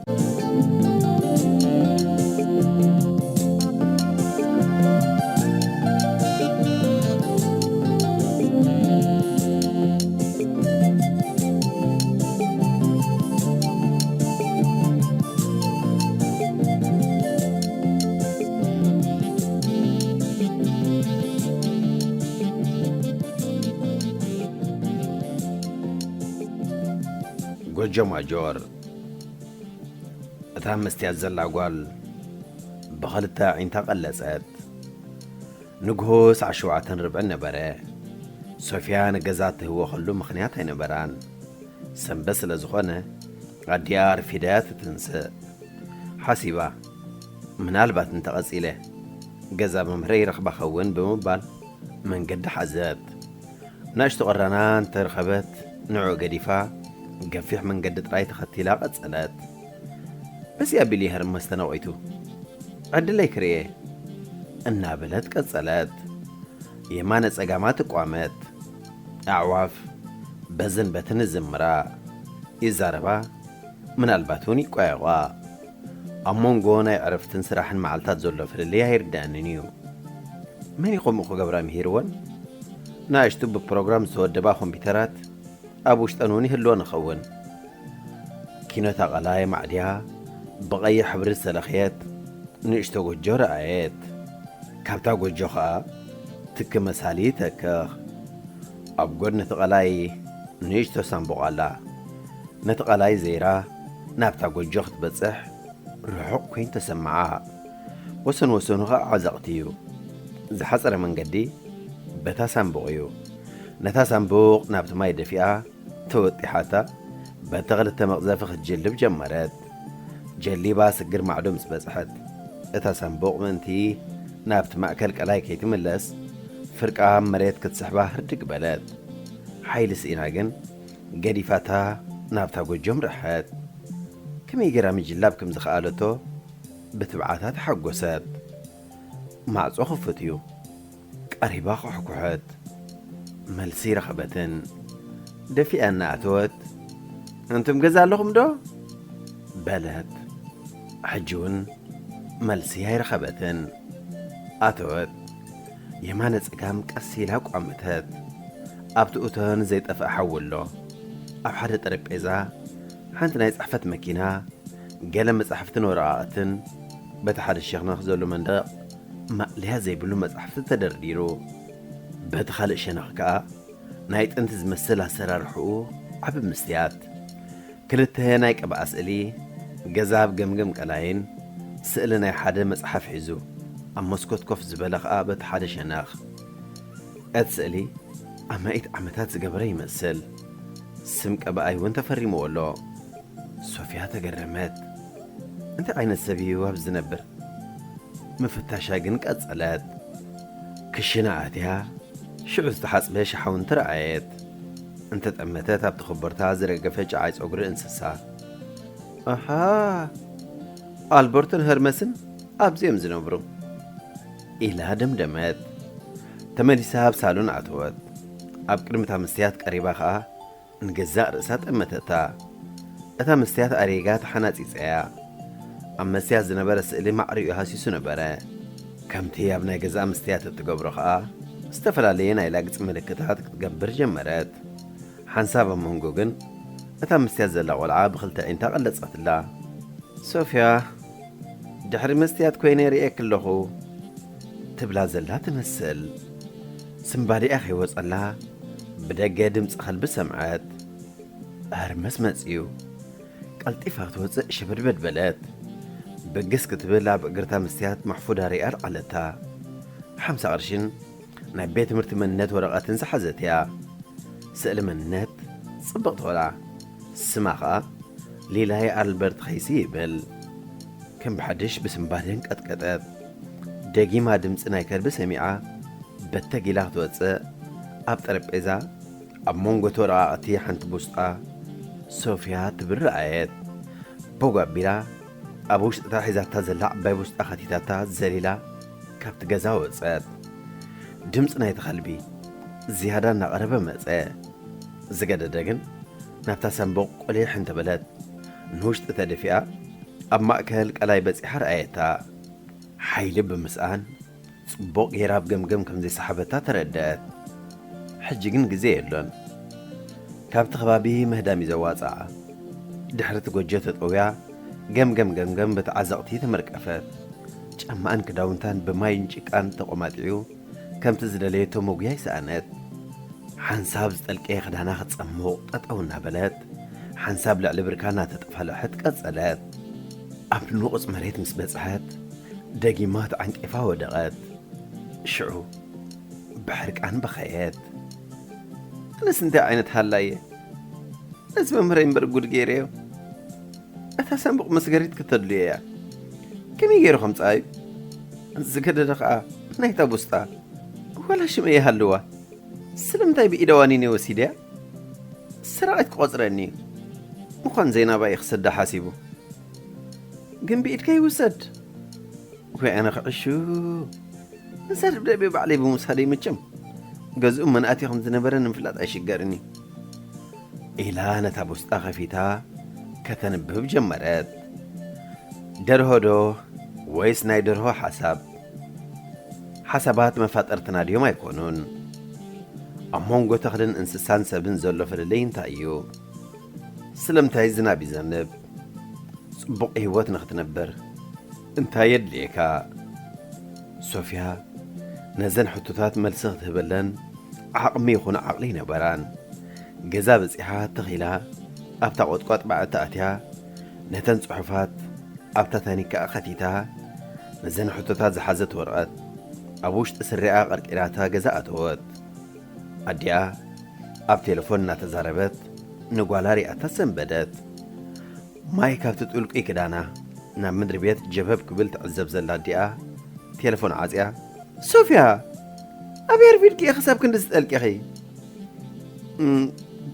ጎጆ ማጆር። እታ መስትያት ዘላ ጓል ብኽልተ ኣዒንታ ቀለጸት። ንግሆ ሰዓት ሸውዓተን ርብዕን ነበረ። ሶፍያ ንገዛ እትህወኸሉ ምኽንያት ኣይነበራን። ሰንበት ስለ ዝኾነ ኣዲኣ ኣርፊዳ እያ ትትንስእ። ሓሲባ፣ "ምናልባት እንተቐጺለ ገዛ መምህረይ ይረኽባ ኸውን" ብምባል መንገዲ ሓዘት። ንእሽቶ ቀራና እንተረኸበት ንዕኡ ገዲፋ ገፊሕ መንገዲ ጥራይ ተኸቲላ ቀጸለት። "በዚ ኣቢሉ ይሃርም መስተነቒቱ፣ ዕድለይ ክርእየ" እናበለት ቀጸለት። የማነ ጸጋማ ትቋመት። ኣዕዋፍ በዝን በትን ይዝምራ፣ ይዛረባ፣ ምናልባት እውን ይቋየቋ። ኣብ መንጎ ናይ ዕረፍትን ስራሕን መዓልታት ዘሎ ፍልልይ ኣይርድኣንን እዩ። መን እዩ ከምኡ ክገብራ ምሂርወን? ንኣሽቱ ብፕሮግራም ዝተወደባ ኮምፒውተራት ኣብ ውሽጠን እውን ይህልወን ይኸውን። ኪኖታ ቀላይ ማዕድያ ብቐይሕ ሕብሪ ዝተለኽየት ንእሽቶ ጎጆ ረኣየት። ካብታ ጎጆ ኸኣ ትኪ መሳሊ ይተክኽ። ኣብ ጎድኒ እቲ ቀላይ ንእሽቶ ሳንቡቕ ኣላ። ነቲ ቀላይ ዘይራ ናብታ ጎጆ ክትበጽሕ ርሑቕ ኮይኑ ተሰምዓ። ወሰን ወሰኑ ኸኣ ዓዘቕቲ እዩ። ዝሓጸረ መንገዲ በታ ሳንቡቕ እዩ። ነታ ሳንቡቕ ናብቲ ማይ ደፊኣ ተወጢሓታ በቲ ክልተ መቕዘፊ ክትጅልብ ጀመረት። ጀሊባ ስግር ማዕዶ ምስ በጽሐት፣ እታ ሳንቡቕ ምእንቲ ናብቲ ማእከል ቀላይ ከይትምለስ፣ ፍርቃ ኣብ መሬት ክትስሕባ ህርድግ በለት። ሓይሊ ስኢና ግን ገዲፋታ ናብታ ጎጆ ኣምርሐት። ከመይ ገይራ ምጅላብ ከም ዝኸኣለቶ ብትብዓታ ተሓጎሰት። ማዕጾ ክፉት እዩ። ቀሪባ ኳሕኩሐት። መልሲ ረኸበትን። ደፊኣ እናኣተወት፣ "ኣንቱም ገዛ ኣለኹም ዶ?" በለት። ሕጂ እውን መልሲ ኣይረኸበትን። ኣተወት። የማነ ጸጋም ቀስ ኢላ ቋመተት። ኣብቲ እቶን ዘይጠፍእ ሓዊ ኣሎ። ኣብ ሓደ ጠረጴዛ ሓንቲ ናይ ጽሕፈት መኪና፣ ገለ መጻሕፍትን ወረቓቕትን፣ በቲ ሓደ ሸነኽ ዘሎ መንደቕ ማእለያ ዘይብሉ መጻሕፍቲ ተደርዲሩ። በቲ ካልእ ሸነኽ ከኣ ናይ ጥንቲ ዝመስል ኣሰራርሕኡ ዓቢ ምስትያት። ክልተ ናይ ቀብኣ ስእሊ፣ ገዛ ኣብ ገምገም ቀላይን ስእሊ ናይ ሓደ መጽሓፍ ሒዙ፣ ኣብ መስኮት ኮፍ ዝበለ ከኣ በቲ ሓደ ሸነኽ። እቲ ስእሊ ኣማኢት ዓመታት ዝገበረ ይመስል። ስም ቀብኣይ እውን ተፈሪምዎ ኣሎ። ሶፍያ ተገረመት። እንታይ ዓይነት ሰብ እዩ ኣብዚ ዝነብር? ምፍታሻ ግን ቀጸለት። ክሽነ ኣትያ፣ ሽዑ ዝተሓጽበ ሻሓውንቲ ረኣየት። እንተጠመተት ኣብቲ ኮቦርታ ዝረገፈ ጨዓይ ጸጉሪ እንስሳ። "ኣሃ፣ ኣልበርቶን ሄርመስን ኣብዚ እዮም ዝነብሩ" ኢላ ደምደመት። ተመሊሳ ኣብ ሳሎን ኣተወት። ኣብ ቅድሚ እታ መስትያት ቀሪባ ኸኣ ንገዛእ ርእሳ ጠመተታ። እታ መስትያት ኣሪጋ ተሓናጺጸያ። ኣብ መስትያት ዝነበረ ስእሊ ማዕሪኡ ሃሲሱ ነበረ። ከምቲ ኣብ ናይ ገዛእ መስትያት እትገብሮ ኸኣ፣ ዝተፈላለየ ናይ ላግጺ ምልክታት ክትገብር ጀመረት። ሓንሳብ ኣብ መንጎ ግን፣ እታ መስትያት ዘላ ቆልዓ ብኽልተ ኣዒንታ ቀለጸትላ። "ሶፍያ፣ ድሕሪ መስትያት ኮይነ ርእየኪ ኣለኹ" ትብላ ዘላ ትመስል። ስምባዲኣ ከይወጸላ ብደገ ድምጺ ከልቢ ሰምዐት። "ሀርመስ መጽዩ!" ቀልጢፋ ክትወጽእ ሽብድበድ በለት። ብግስ ክትብል ኣብ እግርታ መስትያት መሕፉዳ ሪኣ ኣልዓለታ። ሓምሳ ቅርሽን ናይ ቤት ትምህርቲ መንነት ወረቐትን ዝሓዘት እያ። ስእሊ መንነት ጽብቕቲ ቆልዓ። ስማ ኸኣ ሊላይ ኣልበርት ኸይሲ ይብል። ከም ብሓድሽ ብስምባደን ቀጥቀጠት። ደጊማ ድምጺ ናይ ከልቢ ሰሚዓ፣ በተግ ኢላ ክትወጽእ፣ ኣብ ጠረጴዛ፣ ኣብ መንጎ እቲ ወረቓቕቲ ሓንቲ ቡስጣ፣ "ሶፍያ" ትብል ረኣየት። ቦግ ኣቢላ፣ ኣብ ውሽጢ እታ ሒዛታ ዘላ ዓባይ ቡስጣ ከቲታታ፣ ዘሊላ ካብቲ ገዛ ወጸት። ድምጺ ናይቲ ከልቢ ዝያዳ እናቐረበ መጸ። ዝገደደ ግን ናብታ ሳንቡቕ ቁሊሕ እንተበለት፣ ንውሽጢ ተደፊኣ ኣብ ማእከል ቀላይ በጺሓ ረኣየታ። ሓይሊ ብምስኣን ጽቡቕ ጌራ ኣብ ገምገም ከም ዘይሰሓበታ ተረድአት። ሕጂ ግን ግዜ የሎን። ካብቲ ከባቢ ምህዳም እዩ ዘዋጽኣ። ድሕሪ እቲ ጎጆ ተጠውያ፣ ገምገም ገምገም በቲ ዓዘቕቲ ተመርቀፈት። ጫማኣን ክዳውንታን ብማይን ጭቃን ተቖማጢዑ፣ ከምቲ ዝደለየቶ መጉያ ይሰኣነት። ሓንሳብ ዝጠልቀየ ክዳና ክትጸሙቕ ጠጠው እናበለት፣ ሓንሳብ ልዕሊ ብርካ እናተጠፋልሐት ቀጸለት። ኣብ ንቑጽ መሬት ምስ በጽሐት፣ ደጊማ ተዓንቂፋ ወደቐት። ሽዑ ብሕርቃን በኸየት። ኣነስ እንታይ ዓይነት ሃላይ እየ? ነዚ መምህረይ እምበር ጉድ ገይረዮ። እታ ሳንቡቕ መስገሪት ከተድልዮ እያ። ከመይ ገይሩ ከምጽኣዩ? ዝገደደ ኸኣ ናይታ ቡስጣ። ዋላ ሽመይ ይሃልዋ። ስለምንታይ ብኢዳ ዋኒነ ወሲደያ? ሰራቒት ክቖጽረኒ እዩ። ምዃን ዘይናባይ ክሰዳ ሓሲቡ። ግን ብኢድካ ይውሰድ። ወይ ኣነ ክዕሹ። ንሳ ደብዳቤ ባዕለይ ብምውሳደይ መቸም ገዝኡ መን ኣትዩ ከም ዝነበረ ንምፍላጥ ኣይሽገርን እዩ። ኢላ ነታ ቡስጣ ከፊታ ከተንብብ ጀመረት። ደርሆ ዶ ወይስ ናይ ደርሆ ሓሳብ? ሓሳባት መፋጠርትና ድዮም ኣይኮኑን? ኣብ መንጎ ተኽልን እንስሳን ሰብን ዘሎ ፍልልይ እንታይ እዩ? ስለምንታይ ዝናብ ይዘንብ? ጽቡቕ ህይወት ንኽትነብር እንታይ የድልየካ? ሶፍያ ነዘን ሕቶታት መልሲ ክትህበለን ዓቕሚ ይኹን ዓቕሊ ኣይነበራን። ገዛ በጺሓ ትኽ ኢላ ኣብታ ቖጥቋጥ በዓቲ ኣትያ ነተን ጽሑፋት ኣብታ ታኒካኣ ኸቲታ፣ ነዘን ሕቶታት ዝሓዘት ወረቐት ኣብ ውሽጢ ስሪኣ ቀርቂራታ ገዛ ኣተወት። ኣዲኣ ኣብ ቴሌፎን እናተዛረበት ንጓላ ሪኣታ ሰንበደት። ማይ ካብቲ ጥልቁይ ክዳና ናብ ምድሪ ቤት ጀበብ ክብል ትዕዘብ ዘላ ኣዲኣ ቴሌፎን ዓጽያ፣ "ሶፍያ፣ ኣበይ ኣርፊድኪ ኢኺ ክሳብ ክንዲ ዝጠልቂኺ?" "እም፣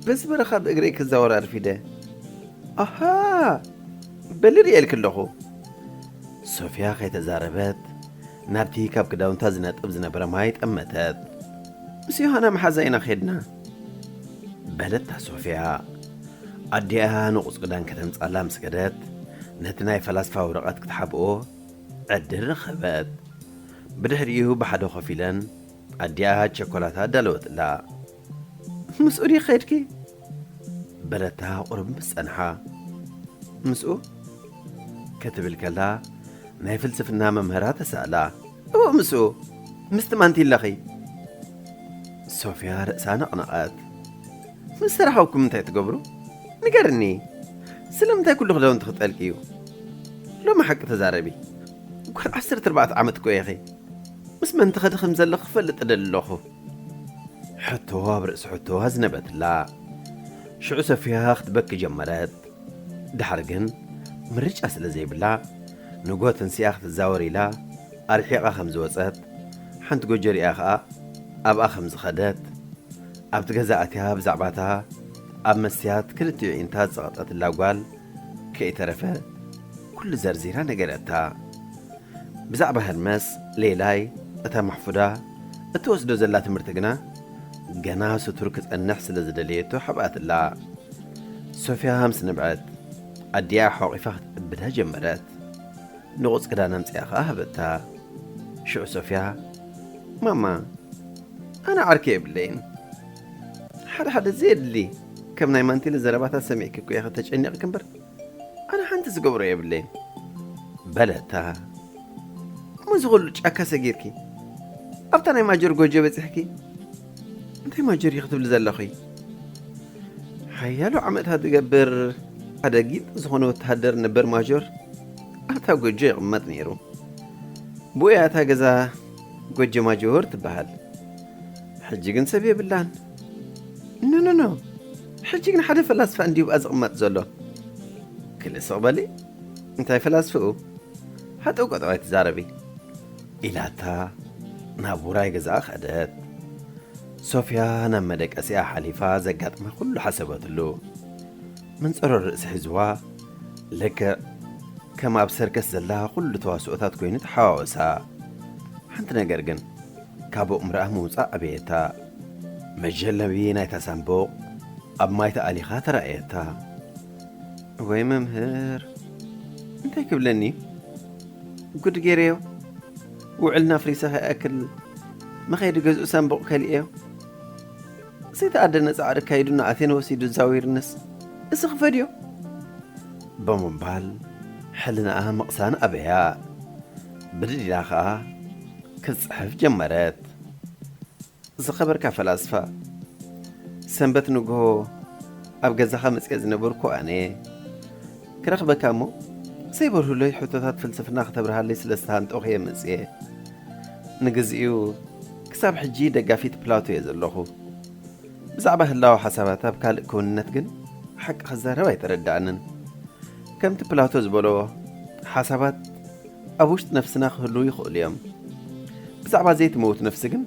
በዚ በረኻ ብእግረይ ክዛወር ኣርፊደ." "ኣሃ፣ በሊ ርእየልኪ ኣለኹ።" ሶፍያ ከይተዛረበት ናብቲ ካብ ክዳውንታ ዝነጥብ ዝነበረ ማይ ጠመተት። "ምስ ዮሃና መሓዛ ኢና ኸድና" በለታ ሶፍያ። ኣዲኣ ንቑጽ ክዳን ከተምጻላ ምስ ከደት፣ ነቲ ናይ ፈላስፋ ወረቐት ክትሓብኦ ዕድል ረኸበት። ብድሕሪኡ ብሓደ ኮፍ ኢለን ኣዲኣ ቸኮላታ ኣዳለወትላ። "ምስኡ ድዩ ኸድኪ?" በለታ ቁሩብ ምስ ጸንሓ። "ምስኡ?" ክትብል ከላ ናይ ፍልስፍና መምህራ ተሳእላ። "እወ ምስኡ፣ ምስቲ ማንቲለኺ?" ሶፍያ ርእሳ ነቕነቐት። "ምስ ተራኸብኩም እንታይ ትገብሩ? ንገርኒ፣ ስለምንታይ ኩሉ ክዳውንቲ ክጠልቅዩ? ሎሚ ሓቂ ተዛረቢ። ጓል ዓሰርተ ኣርባዕተ ዓመት እኮ ኢኺ። ምስ መን ትኸዲ ከም ዘለኺ ክፈልጥ እደሊ ኣለኹ?" ሕቶ ኣብ ርእሲ ሕቶ ኣዝነበትላ። ሽዑ ሶፍያ ክትበኪ ጀመረት። ድሓር ግን ምርጫ ስለ ዘይብላ፣ ንጎ ተንሲኣ ክትዛወር ኢላ ኣርሒቓ ከም ዝወጸት፣ ሓንቲ ጎጆ ሪኣ ኸኣ ኣብኣ ከም ዝኸደት፣ ኣብቲ ገዛ ኣትያ ብዛዕባታ ኣብ መስትያት ክልቲኡ ኣዒንታ ዝጸቐጠትላ ጓል ከይተረፈ ኩሉ ዘርዚራ ነገረታ። ብዛዕባ ህርመስ ሌላይ፣ እታ ማሕፉዳ፣ እትወስዶ ዘላ ትምህርቲ ግና ገና ስቱር ክጸንሕ ስለ ዝደለየቶ ሓብኣትላ። ሶፍያ ምስ ነብዐት፣ ኣዲኣ ሓቒፋ ክትዕብዳ ጀመረት። ንቑጽ ክዳን ኣምጺኣ ኸኣ ሃበታ። ሽዑ ሶፍያ፣ "ማማ፣ ኣነ ዓርኪ የብለይን። ሓደ ሓደ ዘየድሊ ከም ናይ ማንቲለ ዘረባታት ሰሚዕኪ እኮ ኢኺ ተጨኒቕኪ እምበር፣ ኣነ ሓንቲ ዝገብሮ የብለይን" በለታ። "እሞ እዚ ኹሉ ጫካ ሰጊርኪ ኣብታ ናይ ማጆር ጎጆ በጺሕኪ? እንታይ ማጆር እዩ ክትብሊ ዘለኺ? ሓያሎ ዓመታት ዝገብር ሓደ ጊጥ ዝኾነ ወተሃደር ነበር ማጆር ኣብታ ጎጆ ይቕመጥ ነይሩ። ብኡ እያ እታ ገዛ ጎጆ ማጆር ትበሃል። ሕጂ ግን ሰብ የብላን። ኖ፣ ኖ፣ ኖ። ሕጂ ግን ሓደ ፈላስፋ እንድዩ ብኣ ዝቕመጥ ዘሎ። ክልእ ስቕ በሊ። እንታይ ፈላስፍኡ? ሃጠው ቀጠው ኣይትዛረቢ" ኢላታ ናብ ውራይ ገዛኣ ከደት። ሶፍያ ናብ መደቀሲኣ ሓሊፋ ዘጋጥማ ኩሉ ሓሰበትሉ። መንጸሮ ርእሲ ሒዝዋ፣ ልክዕ ከም ኣብ ሰርከስ ዘላ ኩሉ ተዋስኦታት ኮይኑ ተሓዋወሳ። ሓንቲ ነገር ግን ካብ ኣእምሮኣ ምውጻእ ኣበየታ። መጀለቢ ናይታ ሳንቡቕ ኣብ ማይ ተኣሊኻ ተራእየታ። "ወይ መምህር፣ እንታይ ክብለኒ? ጉድ ገይረዮ። ውዕልና ኣፍሪሰ ከይኣክል መኸዲ ገዝኡ ሳንቡቕ ከሊኤዮ። ዘይተኣደነ ጻዕሪ ኣካይዱና ኣቴነ ወሲዱ ዛዊርንስ፣ እዚ ክፈድዮ?" ብምባል ሕልናኣ ምቕሳን ኣበያ። ብድድ ኢላ ኸኣ ክትጽሕፍ ጀመረት። ዝኸበርካ ፈላስፋ፣ ሰንበት ንግሆ ኣብ ገዛኻ መጽየ ዝነበርኩ ኣነ ክረኽበካ እሞ፣ ዘይበርህለይ ሕቶታት ፍልስፍና ክተብርሃለይ ስለ ዝተሃንጠኹ እየ መጽየ። ንግዚኡ ክሳብ ሕጂ ደጋፊት ፕላቶ እየ ዘለኹ። ብዛዕባ ህላወ ሓሳባት ኣብ ካልእ ክውንነት ግን ሓቂ ክዛረብ ኣይተረድኣንን። ከምቲ ፕላቶ ዝበሎ፣ ሓሳባት ኣብ ውሽጢ ነፍስና ክህልዉ ይኽእሉ እዮም። ብዛዕባ ዘይትመውት ነፍሲ ግን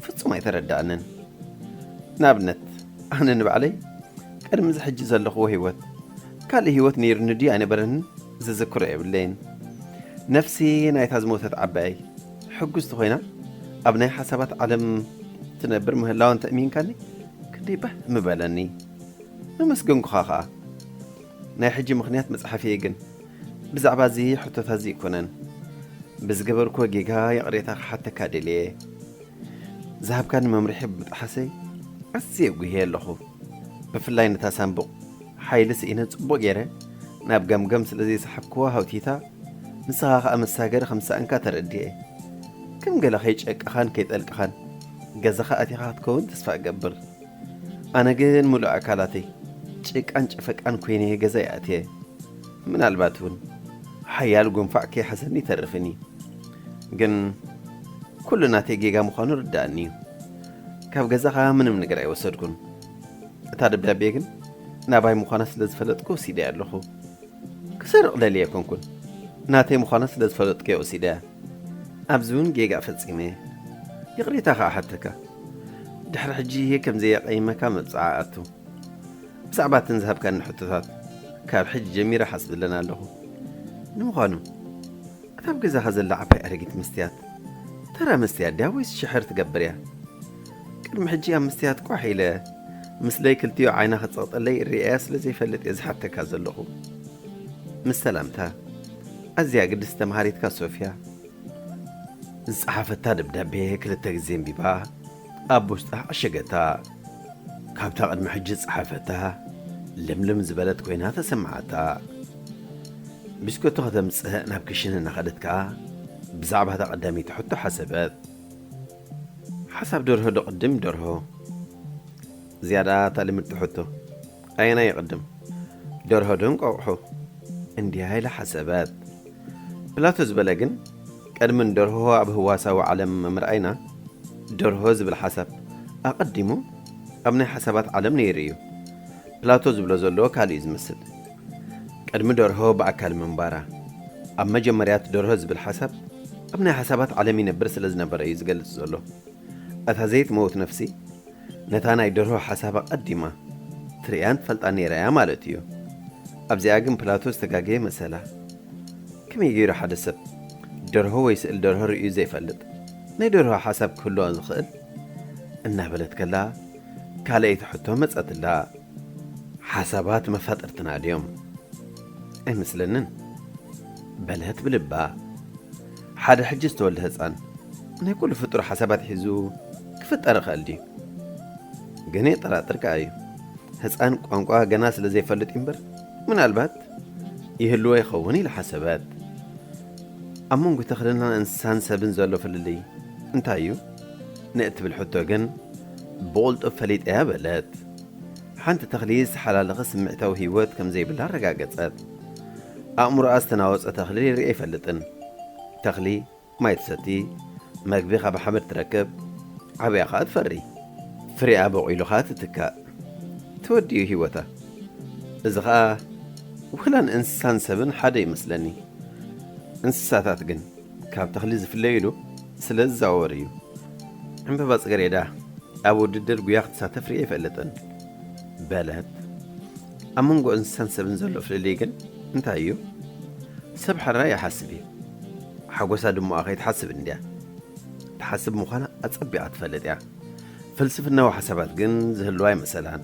ፍጹም ኣይተረድኣንን። ንኣብነት፣ ኣነ ንባዕለይ ቅድሚ እዚ ሕጂ ዘለኽዎ ህይወት፣ ካልእ ህይወት ነይሩኒ ድዩ ኣይነበረንን ዝዝክሮ የብለይን። ነፍሲ ናይታ ዝሞተት ዓባየይ ሕጉስቲ ኮይና ኣብ ናይ ሓሳባት ዓለም ትነብር ምህላዋ እንተእሚንካኒ ክንደይ ባህ ምበለኒ። መመስገንኩኻ ኸኣ። ናይ ሕጂ ምኽንያት መጽሓፍየይ ግን ብዛዕባ እዚ ሕቶታት እዚ ኣይኮነን። ብዝገበርኩዎ ጌጋ ይቕሬታ ክሓተካ ደልየ። ዝሃብካኒ መምርሒ ብምጥሓሰይ ኣዝየ ጉህየ ኣለኹ። ብፍላይ ነታ ሳንቡቕ ሓይሊ ስኢነ ጽቡቕ ገይረ ናብ ገምገም ስለ ዘይሰሓብክዋ ሃውቲታ፣ ንስኻ ኸኣ መሳገሪ ከም ዝሰኣንካ ተረዲኤ። ከም ገለ ከይጨቀኻን ከይጠልቅኻን ገዛኻ ኣቲኻ ክትከውን ተስፋ እገብር። ኣነ ግን ምሉእ ኣካላተይ ጭቃን ጨፈቃን ኮይነ ገዛይ ኣትየ። ምናልባት እውን ሓያል ጉንፋዕ ከይሓዘኒ ይተርፍን እዩ። ግን ኩሉ ናተይ ጌጋ ምዃኑ ርዳእኒ እዩ። ካብ ገዛኻ ምንም ነገር ኣይወሰድኩን። እታ ደብዳቤ ግን ናባይ ምዃና ስለ ዝፈለጥኩ ወሲደያ ኣለኹ። ክሰርቕ ደልየ ኣይኮንኩን። ናተይ ምዃና ስለ ዝፈለጥኩ እየ ወሲደያ። ኣብዚ እውን ጌጋ ፈጺመ እየ። ይቕሬታ ከኣ ሓተካ። ድሕሪ ሕጂ ከም ዘየቐይመካ መብጽዓ ኣቱ። ብዛዕባ እተን ዝሃብካኒ ሕቶታት ካብ ሕጂ ጀሚረ ሓስብለን ኣለኹ። ንምዃኑ፣ እታ ኣብ ገዛኻ ዘላ ዓባይ ኣረጊት መስትያት፣ ተራ መስትያት ድያ ወይስ ሽሕር ትገብር እያ? ቅድሚ ሕጂ ኣብ መስትያት ቋሕ ኢለ፣ ምስለይ ክልቲኡ ዓይና ክትጸቕጠለይ ርእየያ ስለ ዘይፈልጥ እየ ዝሓተካ ዘለኹ። ምስ ሰላምታ፣ ኣዝያ ግድስቲ ተምሃሪትካ ሶፍያ። ዝጸሓፈታ ደብዳቤ ክልተ ግዜ ኣንቢባ፣ ኣብ ውሽጣ ዓሸገታ። ካብታ ቅድሚ ሕጂ ዝጸሓፈታ ልምልም ዝበለት ኮይና ተሰምዓታ። ብስኮቶ ከተምጽእ ናብ ክሽን እናኸደት ከኣ፣ ብዛዕባ እታ ቀዳመይቲ ሕቶ ሓሰበት። ሓሳብ ደርሆ ዶ ቅድም ደርሆ? ዝያዳ እታ ልምድቲ ሕቶ፣ ኣየናይ ይቕድም? ደርሆ ዶ እንቋቑሖ? እንድያ ኢላ ሓሰበት። ፕላቶ ዝበለ ግን፣ ቅድሚ ንደርሆ ኣብ ህዋሳዊ ዓለም ምርኣይና፣ ደርሆ ዝብል ሓሳብ ኣቐዲሙ ኣብ ናይ ሓሳባት ዓለም ነይሩ እዩ። ፕላቶ ዝብሎ ዘሎ ካልእ እዩ ዝመስል። ቅድሚ ደርሆ ብኣካል ምንባራ፣ ኣብ መጀመርያ እቲ ደርሆ ዝብል ሓሳብ ኣብ ናይ ሓሳባት ዓለም ይነብር ስለ ዝነበረ እዩ ዝገልጽ ዘሎ። እታ ዘይትመውት ነፍሲ፣ ነታ ናይ ደርሆ ሓሳብ ኣቐዲማ ትርእያን ትፈልጣን ነይራ እያ ማለት እዩ። ኣብዚኣ ግን ፕላቶ ዝተጋገየ መሰላ። ከመይ ገይሩ ሓደ ሰብ ደርሆ ወይ ስእል ደርሆ ርእዩ ዘይፈልጥ፣ ናይ ደርሆ ሓሳብ ክህልዎ ዝኽእል? እናበለት ከላ፣ ካልኣይቲ ሕቶ መጸትላ። ሓሳባት መፋጥርትና ድዮም? ኣይመስለንን፣ በለት ብልባ። ሓደ ሕጂ ዝተወልደ ህጻን ናይ ኩሉ ፍጡር ሓሳባት ሒዙ ክፍጠር ይኽእል ድዩ? ግን የጠራጥር ከኣ እዩ። ህጻን ቋንቋ ገና ስለ ዘይፈልጥ እዩ እምበር፣ ምናልባት ይህልዎ ይኸውን ኢላ ሓሰበት። ኣብ መንጎ ተኽልን እንስሳን ሰብን ዘሎ ፍልልይ እንታይ እዩ? ንእትብል ሕቶ ግን ብቕልጡፍ ፈሊጠያ በለት። ሓንቲ ተኽሊ ዝተሓላለኸ ስምዒታዊ ህይወት ከም ዘይብላ ኣረጋገጸት። ኣእምሮኣ ዝተናወጸ ተኽሊ ርእየ ኣይፈልጥን። ተኽሊ ማይ ትሰቲ፣ መግቢ ካብ ሓመድ ትረክብ፣ ዓብያ ኸኣ ትፈሪ። ፍሪኣ በቑሉ ኸኣ ትትካእ። ትወዲ እዩ ህይወታ። እዚ ኸኣ ውክላ ንእንስሳን ሰብን ሓደ ይመስለኒ። እንስሳታት ግን ካብ ተኽሊ ዝፍለይሉ ስለ ዝዛወር እዩ። ዕምበባ ጽገሬዳ ኣብ ውድድር ጉያ ክትሳተፍ ርእየ ኣይፈልጥን፣ በለት። ኣብ መንጎ እንስሳን ሰብን ዘሎ ፍልልይ ግን እንታይ እዩ? ሰብ ሕራይ ይሓስብ እዩ። ሓጎሳ ድሞኣ ከይትሓስብ እንድያ። ትሓስብ ምዃና ኣጸቢቓ ትፈልጥ እያ። ፍልስፍናዊ ሓሳባት ግን ዝህልዋ ኣይመሰላን።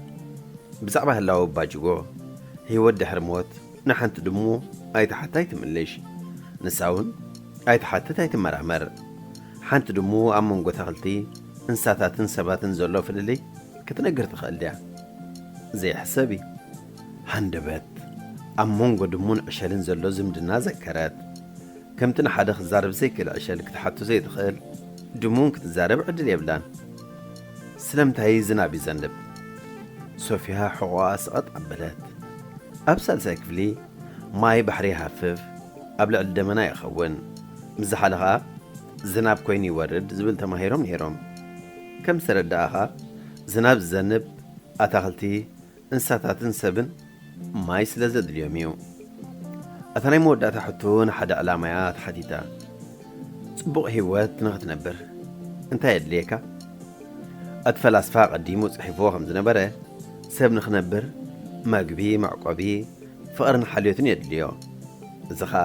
ብዛዕባ ህላወ ባጅጎ፣ ህይወት ድሕሪ ሞት፣ ንሓንቲ ድሙ ኣይትሓታ ኣይትምልሽ። ንሳ እውን ኣይትሓትት ኣይትመራመር። ሓንቲ ድሙ ኣብ መንጎ ተኽልቲ፣ እንስሳታትን ሰባትን ዘሎ ፍልልይ ክትነግር ትኽእል ድያ? ዘይሕሰብ እዩ። ሃንደበት ኣብ መንጎ ድሙን ዕሸልን ዘሎ ዝምድና ዘከረት። ከምቲ ንሓደ ክዛረብ ዘይክእል ዕሸል ክትሓቶ ዘይትኽእል፣ ድሙ እውን ክትዛረብ ዕድል የብላን። ስለምንታይ ዝናብ ይዘንብ? ሶፊያ ሕቖኣ ሰቐጥ ኣበለት። ኣብ ሳልሳይ ክፍሊ ማይ ባሕሪ ይሃፍፍ፣ ኣብ ልዕሊ ደመና ይኸውን። ምስ ዝሓለ ኸኣ ዝናብ ኮይኑ ይወርድ ዝብል ተማሂሮም ነይሮም። ከም ዝተረዳእኻ፣ ዝናብ ዝዘንብ ኣታኽልቲ፣ እንስሳታትን ሰብን ማይ ስለ ዘድልዮም እዩ። እታ ናይ መወዳእታ ሕቶ ንሓደ ዕላማ እያ ተሓቲታ። ጽቡቕ ህይወት ንኽትነብር እንታይ የድልየካ? እቲ ፈላስፋ ኣቐዲሙ ጽሒፍዎ ከም ዝነበረ፣ ሰብ ንኽነብር መግቢ፣ መዕቆቢ፣ ፍቕርን ሓልዮትን የድልዮ። እዚ ኸኣ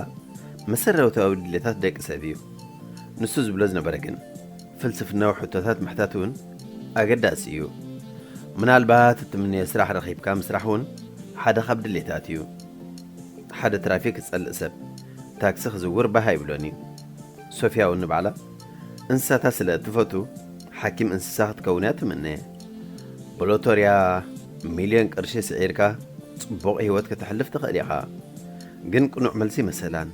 መሰረታዊ ድሌታት ደቂ ሰብ እዩ። ንሱ ዝብሎ ዝነበረ ግን ፍልስፍናዊ ሕቶታት ምሕታት እውን ኣገዳሲ እዩ። ምናልባት እትምነዮ ስራሕ ረኺብካ ምስራሕ እውን ሓደ ካብ ድሌታት እዩ። ሓደ ትራፊክ ዝጸልእ ሰብ ታክሲ ክዝውር ባህ ኣይብሎን እዩ። ሶፊያ እውን ንባዕላ እንስሳታት ስለ እትፈቱ ሓኪም እንስሳ ክትከውን እያ ትምነ። ብሎቶርያ ሚልዮን ቅርሺ ስዒርካ ጽቡቕ ህይወት ከተሕልፍ ትኽእል ኢኻ። ግን ቅኑዕ መልሲ መሰላን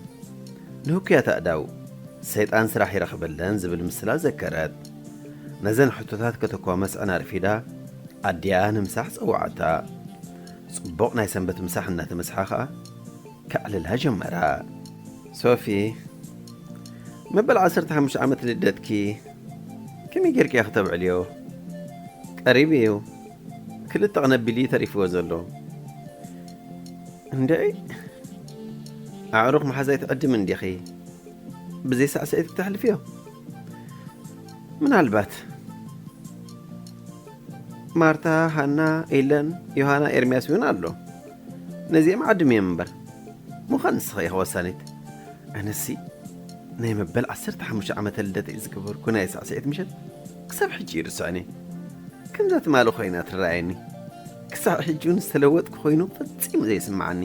ንህኩያት ኣእዳው ሰይጣን ስራሕ ይረኽበለን ዝብል ምስላ ዘከረት። ነዘን ሕቶታት ከተኳመስዐን ኣርፊዳ ኣዲኣ ንምሳሕ ጸውዓታ። ጽቡቕ ናይ ሰንበት ምሳሕ እናተመስሓ ኸኣ ከዕልላ ጀመራ። ሶፊ፣ መበል ዓሰርተ ሓሙሽተ ዓመት ልደትኪ ከመይ ጌርኪ ኢኺ ተብዕልዮ? ቀሪቡ እዩ። ክልተ ቀን ኣቢሉ እዩ ተሪፍዎ ዘሎ። እንድዒ፣ ኣዕሩኽ መሓዛይ ትዕድም እንዲኺ። ብዘይ ሳዕስዒት ክተሕልፍዮ? ምናልባት። ማርታ፣ ሃና፣ ኤለን፣ ዮሃና፣ ኤርምያስ እውን ኣሎ። ነዚኦም ዓድም እዮም እምበር። ምዃን ንስኺ ኢኺ ወሳኒት። ኣነሲ ናይ መበል ዓሰርተ ሓሙሽተ ዓመተ ልደተይ ዝገበርኩ ናይ ሳዕስዒት ምሸት ክሳብ ሕጂ ይርስዕኒ። ከምዛ ትማሊ ኮይና ትረኣየኒ። ክሳብ ሕጂ እውን ዝተለወጥኩ ኮይኑ ፈጺሙ ዘይስምዓኒ።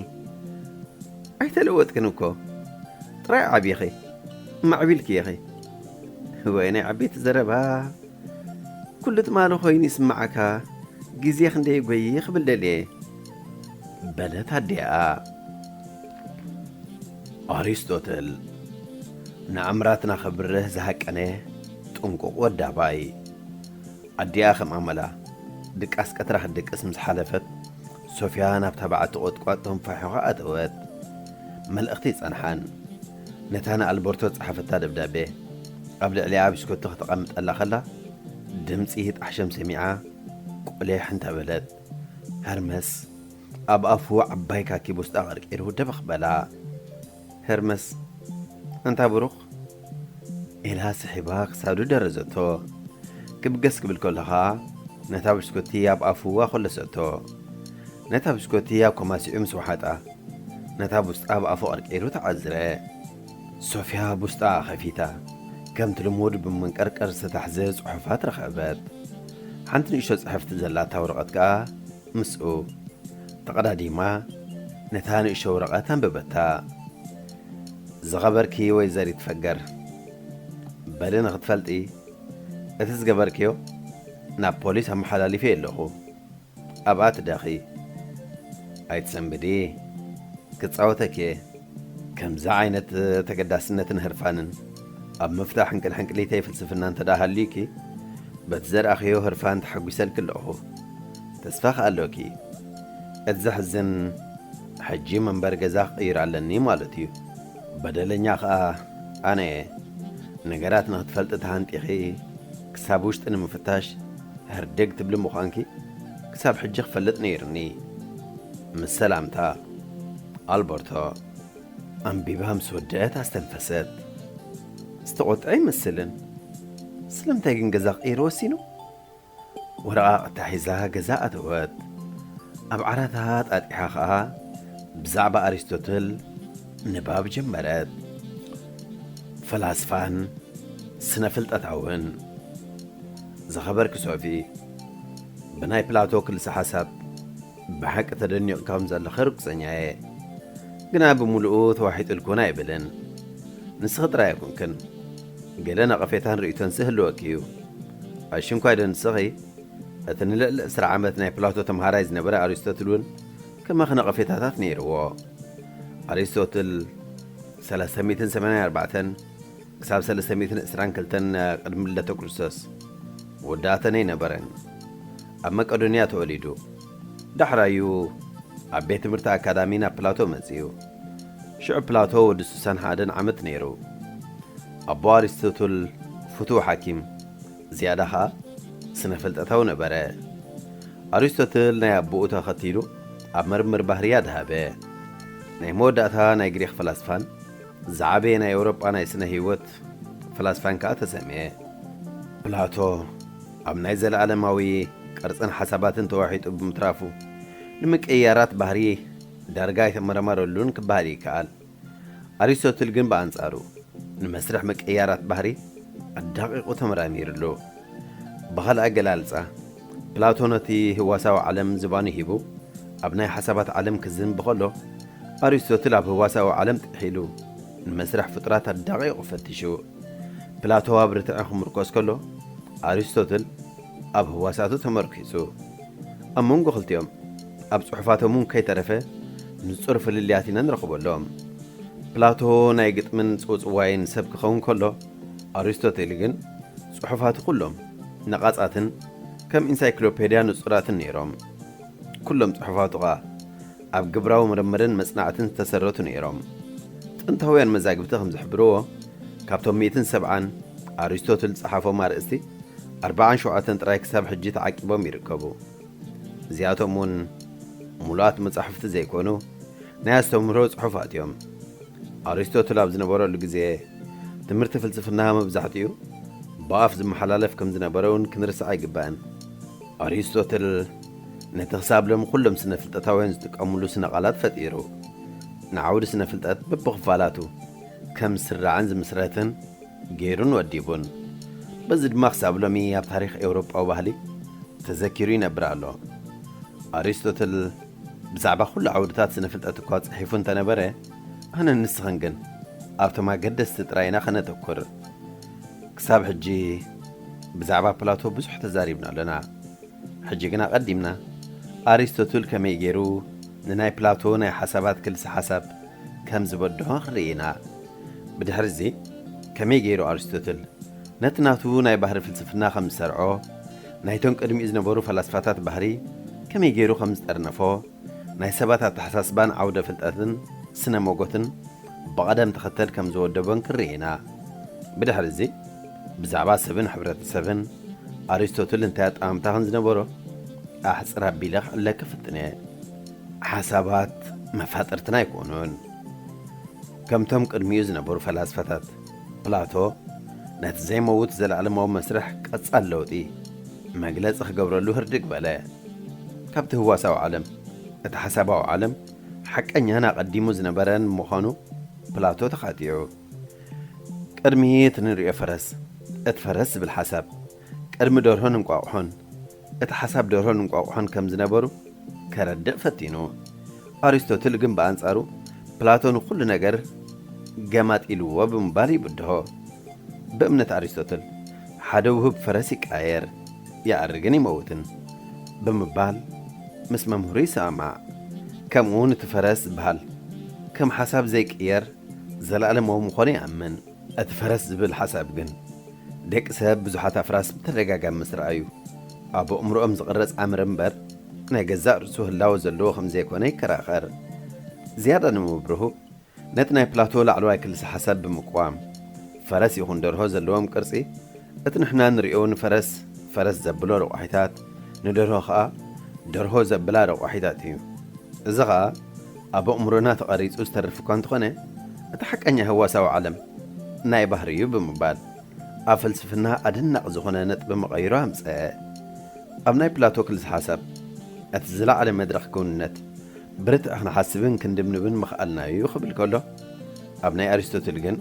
ኣይተለወጥክን እኮ። ጥራይ ዓቢኺ። ማዕቢልኪ ኢኺ። ወይ ናይ ዓበይቲ ዘረባ። ኩሉ ትማሊ ኮይኑ ይስምዓካ። ግዜ ክንደይ ጎይ ክብል ደልየ። በለት ኣዲኣ። ኣሪስቶትል፣ ንኣምራትና ከብርህ ዝሃቀነ ጥንቁቕ ወዳባይ። ኣዲኣ ከም ኣመላ ድቃስ ቀትራ ክትድቅስ ምስ ሓለፈት፣ ሶፊያ ናብታ በዓቲ ቁጥቋጥ ተንፋሒኻ ኣተወት። መልእኽቲ ይጸንሓን። ነታ ንኣልበርቶ ዝጸሓፈታ ደብዳቤ ኣብ ልዕሊኣ ብሽኮቲ ከተቐምጠላ ከላ፣ ድምጺ ጣሕሸም ሰሚዓ ቁሊሕ እንተበለት፣ ሀርመስ ኣብ ኣፉ ዓባይ ካኪ ቡስጣ ቀርቂሩ ደበኽ በላ። ሄርመስ፣ ኣንታ ብሩኽ፣ ኢላ ስሒባ ክሳዱ ደረዘቶ። ክብገስ ክብል ከሎ ኸኣ፣ ነታ ብሽኮቲ ኣብ ኣፉ ኣኾለሰቶ። ነታ ብሽኮቲ ኣብ ኮማሲዑ ምስ ወሓጣ፣ ነታ ቡስጣ ኣብ ኣፉ ቀርቂሩ ተዓዝረ። ሶፊያ ቡስጣ ከፊታ፣ ከምቲ ልሙድ ብመንቀርቀር ዝተታሕዘ ጽሑፋት ረኸበት። ሓንቲ ንእሽቶ ጽሕፍቲ ዘላታ ወረቐት ከኣ ምስኡ። ተቐዳዲማ ነታ ንእሽቶ ወረቐት ኣንበበታ። ዝኸበርኪ ወይዘሪት ፈገር፣ በሊ ንኽትፈልጢ፣ እቲ ዝገበርክዮ ናብ ፖሊስ ኣመሓላሊፈዮ ኣለኹ። ኣብኣ ትደኺ። ኣይትሰንብዲ፣ ክጻወተኪ እየ። ከምዚ ዓይነት ተገዳስነትን ህርፋንን ኣብ ምፍታሕ ሕንቅልሕንቅሊተይ ፍልስፍና እንተ ደኣ ሃልዩኪ፣ በቲ ዘርኣኽዮ ህርፋን ተሓጒሰልኪ ኣለኹ። ተስፋ ከኣ ኣሎኪ። እቲ ዘሕዝን፣ ሕጂ መንበሪ ገዛ ክቕይር ኣለኒ ማለት እዩ። በደለኛ ከኣ ኣነ እየ። ነገራት ንኽትፈልጢ ተሃንጢኺ ክሳብ ውሽጢ ንምፍታሽ ህርድግ ትብሊ ምዃንኪ ክሳብ ሕጂ ክፈልጥ ነይሩኒ። ምስ ሰላምታ፣ ኣልበርቶ። ኣንቢባ ምስ ወደአት ኣስተንፈሰት። ዝተቖጥዐ ይመስልን። ስለምንታይ ግን ገዛ ክቕይር ወሲኑ? ወረቓቕታ ሒዛ ገዛ ኣተወት። ኣብ ዓራታ ጣጢሓ ኸኣ ብዛዕባ ኣሪስቶትል ንባብ ጀመረት። ፈላስፋን ስነ ፍልጠታውን። ዝኸበርኪ ሶፊ፣ ብናይ ፕላቶ ክልሰ ሓሳብ ብሓቂ ተደኒቑ ከም ዘለኺ ርግጸኛ እየ። ግና ብምሉኡ ተዋሒጡልኩን ኣይብልን። ንስኺ ጥራይ ኣይኮንክን፣ ገለ ነቐፌታን ርእይቶንስ ይህልወኪ እዩ። ኣሽንኳይ ዶ ንስኺ፣ እቲ ንልዕሊ ዕስራ ዓመት ናይ ፕላቶ ተምሃራይ ዝነበረ ኣሪስቶትል እውን ከማኺ ነቐፌታታት ነይርዎ። ኣሪስቶትል ሰለስተ ሚእትን ሰማንያን ኣርባዕተን ክሳብ ሰለስተ ሚእትን ዕስራን ክልተን ቅድሚ ልደተ ክርስቶስ ወዲ ኣተነ ኣይነበረን። ኣብ መቄዶንያ ተወሊዱ። ዳሕራዩ ኣብ ቤት ትምህርቲ ኣካዳሚ ናብ ፕላቶ መጺኡ። ሽዑ ፕላቶ ወዲ ስሳን ሓደን ዓመት ነይሩ። ኣቦ ኣሪስቶትል ፍቱው ሓኪም፣ ዝያዳ ኸኣ ስነ ፍልጠታዊ ነበረ። ኣሪስቶትል ናይ ኣቦኡ ተኸቲሉ ኣብ ምርምር ባህርያት ደሃበ። ናይ መወዳእታ ናይ ግሪኽ ፈላስፋን ዝዓበየ ናይ ኤውሮጳ ናይ ስነ ህይወት ፈላስፋን ከኣ ተሰምየ። ፕላቶ ኣብ ናይ ዘለኣለማዊ ቅርጽን ሓሳባትን ተዋሒጡ ብምትራፉ፣ ንምቅይያራት ባህሪ ዳርጋ ኣይተመራመረሉን ክበሃል ይከኣል። ኣሪስቶትል ግን ብኣንጻሩ፣ ንመስርሕ ምቅይያራት ባህሪ ኣዳቒቑ ተመራሚሩሉ። ብኻልእ ኣገላልጻ፣ ፕላቶ ነቲ ህዋሳዊ ዓለም ዝባኑ ሂቡ፣ ኣብ ናይ ሓሳባት ዓለም ክዝንቢ ከሎ፣ ኣሪስቶትል ኣብ ህዋሳዊ ዓለም ጥሒሉ፣ ንመስርሕ ፍጡራት ኣዳቒቑ ፈቲሹ። ፕላቶ ኣብ ርትዒ ክምርኮስ ከሎ፣ ኣሪስቶትል ኣብ ህዋሳቱ ተመርኪሱ። ኣብ መንጎ ክልቲኦም፣ ኣብ ጽሑፋቶም እውን ከይተረፈ፣ ንጹር ፍልልያት ኢና ንረኽበሎም። ፕላቶ ናይ ግጥምን ጽውጽዋይን ሰብ ክኸውን ከሎ፣ ኣሪስቶትል ግን ጽሑፋቱ ኩሎም ነቓጻትን ከም ኢንሳይክሎፔድያ ንጹራትን ነይሮም። ኩሎም ጽሑፋቱ ኸኣ ኣብ ግብራዊ ምርምርን መጽናዕትን ዝተሰረቱ ነይሮም። ጥንታውያን መዛግብቲ ከም ዝሕብርዎ፣ ካብቶም ሚእትን ሰብዓን ኣሪስቶትል ዝጸሓፎም ኣርእስቲ፣ ኣርባዓን ሸውዓተን ጥራይ ክሳብ ሕጂ ተዓቂቦም ይርከቡ። እዚኣቶም እውን ምሉኣት መጻሕፍቲ ዘይኮኑ፣ ናይ ኣስተምህሮ ጽሑፋት እዮም። ኣሪስቶትል ኣብ ዝነበረሉ ግዜ፣ ትምህርቲ ፍልስፍና መብዛሕትኡ ብኣፍ ዝመሓላለፍ ከም ዝነበረ እውን ክንርስዕ ኣይግባእን። ኣሪስቶትል ነቲ ክሳብ ሎሚ ኩሎም ስነ ፍልጠታውያን ዝጥቀሙሉ ስነ ቃላት ፈጢሩ፣ ንዓውዲ ስነ ፍልጠት በብኽፋላቱ ከም ዝስራዕን ዝምስረትን ገይሩን ወዲቡን። በዚ ድማ ክሳብ ሎሚ ኣብ ታሪኽ ኤውሮጳዊ ባህሊ ተዘኪሩ ይነብር ኣሎ። ኣሪስቶትል ብዛዕባ ኩሉ ዓውድታት ስነ ፍልጠት እኳ ጽሒፉ እንተነበረ፣ ኣነን ንስኽን ግን ኣብቶም ኣገደስቲ ጥራይ ኢና ከነተኩር። ክሳብ ሕጂ ብዛዕባ ፕላቶ ብዙሕ ተዛሪብና ኣለና። ሕጂ ግን ኣቐዲምና ኣሪስቶትል ከመይ ገይሩ ንናይ ፕላቶ ናይ ሓሳባት ክልሰ ሓሳብ ከም ዝበድሆ ክንርኢ ኢና። ብድሕሪ እዚ ከመይ ገይሩ ኣሪስቶትል ነቲ ናቱ ናይ ባህሪ ፍልስፍና ከም ዝሰርዖ፣ ናይቶም ቅድሚኡ ዝነበሩ ፈላስፋታት ባህሪ ከመይ ገይሩ ከም ዝጠርነፎ፣ ናይ ሰባት ኣተሓሳስባን ዓውደ ፍልጠትን ስነ መጎትን ብቐደም ተኸተል ከም ዝወደቦን ክንርኢ ኢና። ብድሕሪ እዚ ብዛዕባ ሰብን ሕብረተሰብን ኣሪስቶትል እንታይ ኣጠማምታ ከም ዝነበሮ ኣሕጽር ኣቢለ ክዕለክ ክፍትን እየ። ሓሳባት መፋጥርትና ኣይኮኑን። ከምቶም ቅድሚኡ ዝነበሩ ፈላስፋታት፣ ፕላቶ ነቲ ዘይመውት ዘለዓለማዊ መስርሕ ቀጻል ለውጢ መግለጺ ክገብረሉ ህርድግ በለ። ካብቲ ህዋሳዊ ዓለም፣ እቲ ሓሳባዊ ዓለም ሓቀኛን ኣቐዲሙ ዝነበረን ምዃኑ ፕላቶ ተኻቲዑ። ቅድሚ እቲ ንርእዮ ፈረስ፣ እቲ ፈረስ ዝብል ሓሳብ፣ ቅድሚ ደርሆን እንቋቑሖን፣ እቲ ሓሳብ ደርሆን እንቋቑሖን ከም ዝነበሩ ከረድእ ፈቲኑ። ኣሪስቶትል ግን ብኣንጻሩ፣ ፕላቶ ንኹሉ ነገር ገማጢልዎ ብምባል ይብድሆ። ብእምነት ኣሪስቶትል፣ ሓደ ውህብ ፈረስ ይቃየር፣ ይኣርግን ይመውትን ብምባል ምስ መምህሩ ይሰማማዕ። ከምኡ እውን እቲ ፈረስ ዝበሃል ከም ሓሳብ ዘይቅየር ዘለኣለማዊ ምዃኑ ይኣምን። እቲ ፈረስ ዝብል ሓሳብ ግን ደቂ ሰብ ብዙሓት ኣፍራስ ብተደጋጋሚ ምስ ረኣዩ ኣብ ኣእምሮኦም ዝቕረጽ ኣምር እምበር ናይ ገዛእ ርእሱ ህላወ ዘለዎ ከም ዘይኮነ ይከራኸር። ዝያዳ ንምብርሁ ነቲ ናይ ፕላቶ ላዕለዋይ ክልሰ ሓሳብ ብምቅዋም፣ ፈረስ ይኹን ደርሆ ዘለዎም ቅርጺ፣ እቲ ንሕና ንርእዮ ንፈረስ ፈረስ ዘብሎ ረቋሒታት፣ ንደርሆ ኸኣ ደርሆ ዘብላ ረቋሒታት እዩ። እዚ ኸኣ ኣብ ኣእምሮና ተቐሪጹ ዝተርፍ እኳ እንተኾነ፣ እቲ ሓቀኛ ህዋሳዊ ዓለም ናይ ባህሪ እዩ ብምባል ኣብ ፍልስፍና ኣደናቒ ዝኾነ ነጥቢ መቐይሮ ኣምጸአ። ኣብ ናይ ፕላቶ ክልሰ ሓሳብ፣ እቲ ዝለዓለ መድረኽ ክውንነት ብርትዕ ክንሓስብን ክንድምድምን ምኽኣልና እዩ ክብል ከሎ፣ ኣብ ናይ ኣሪስቶትል ግን፣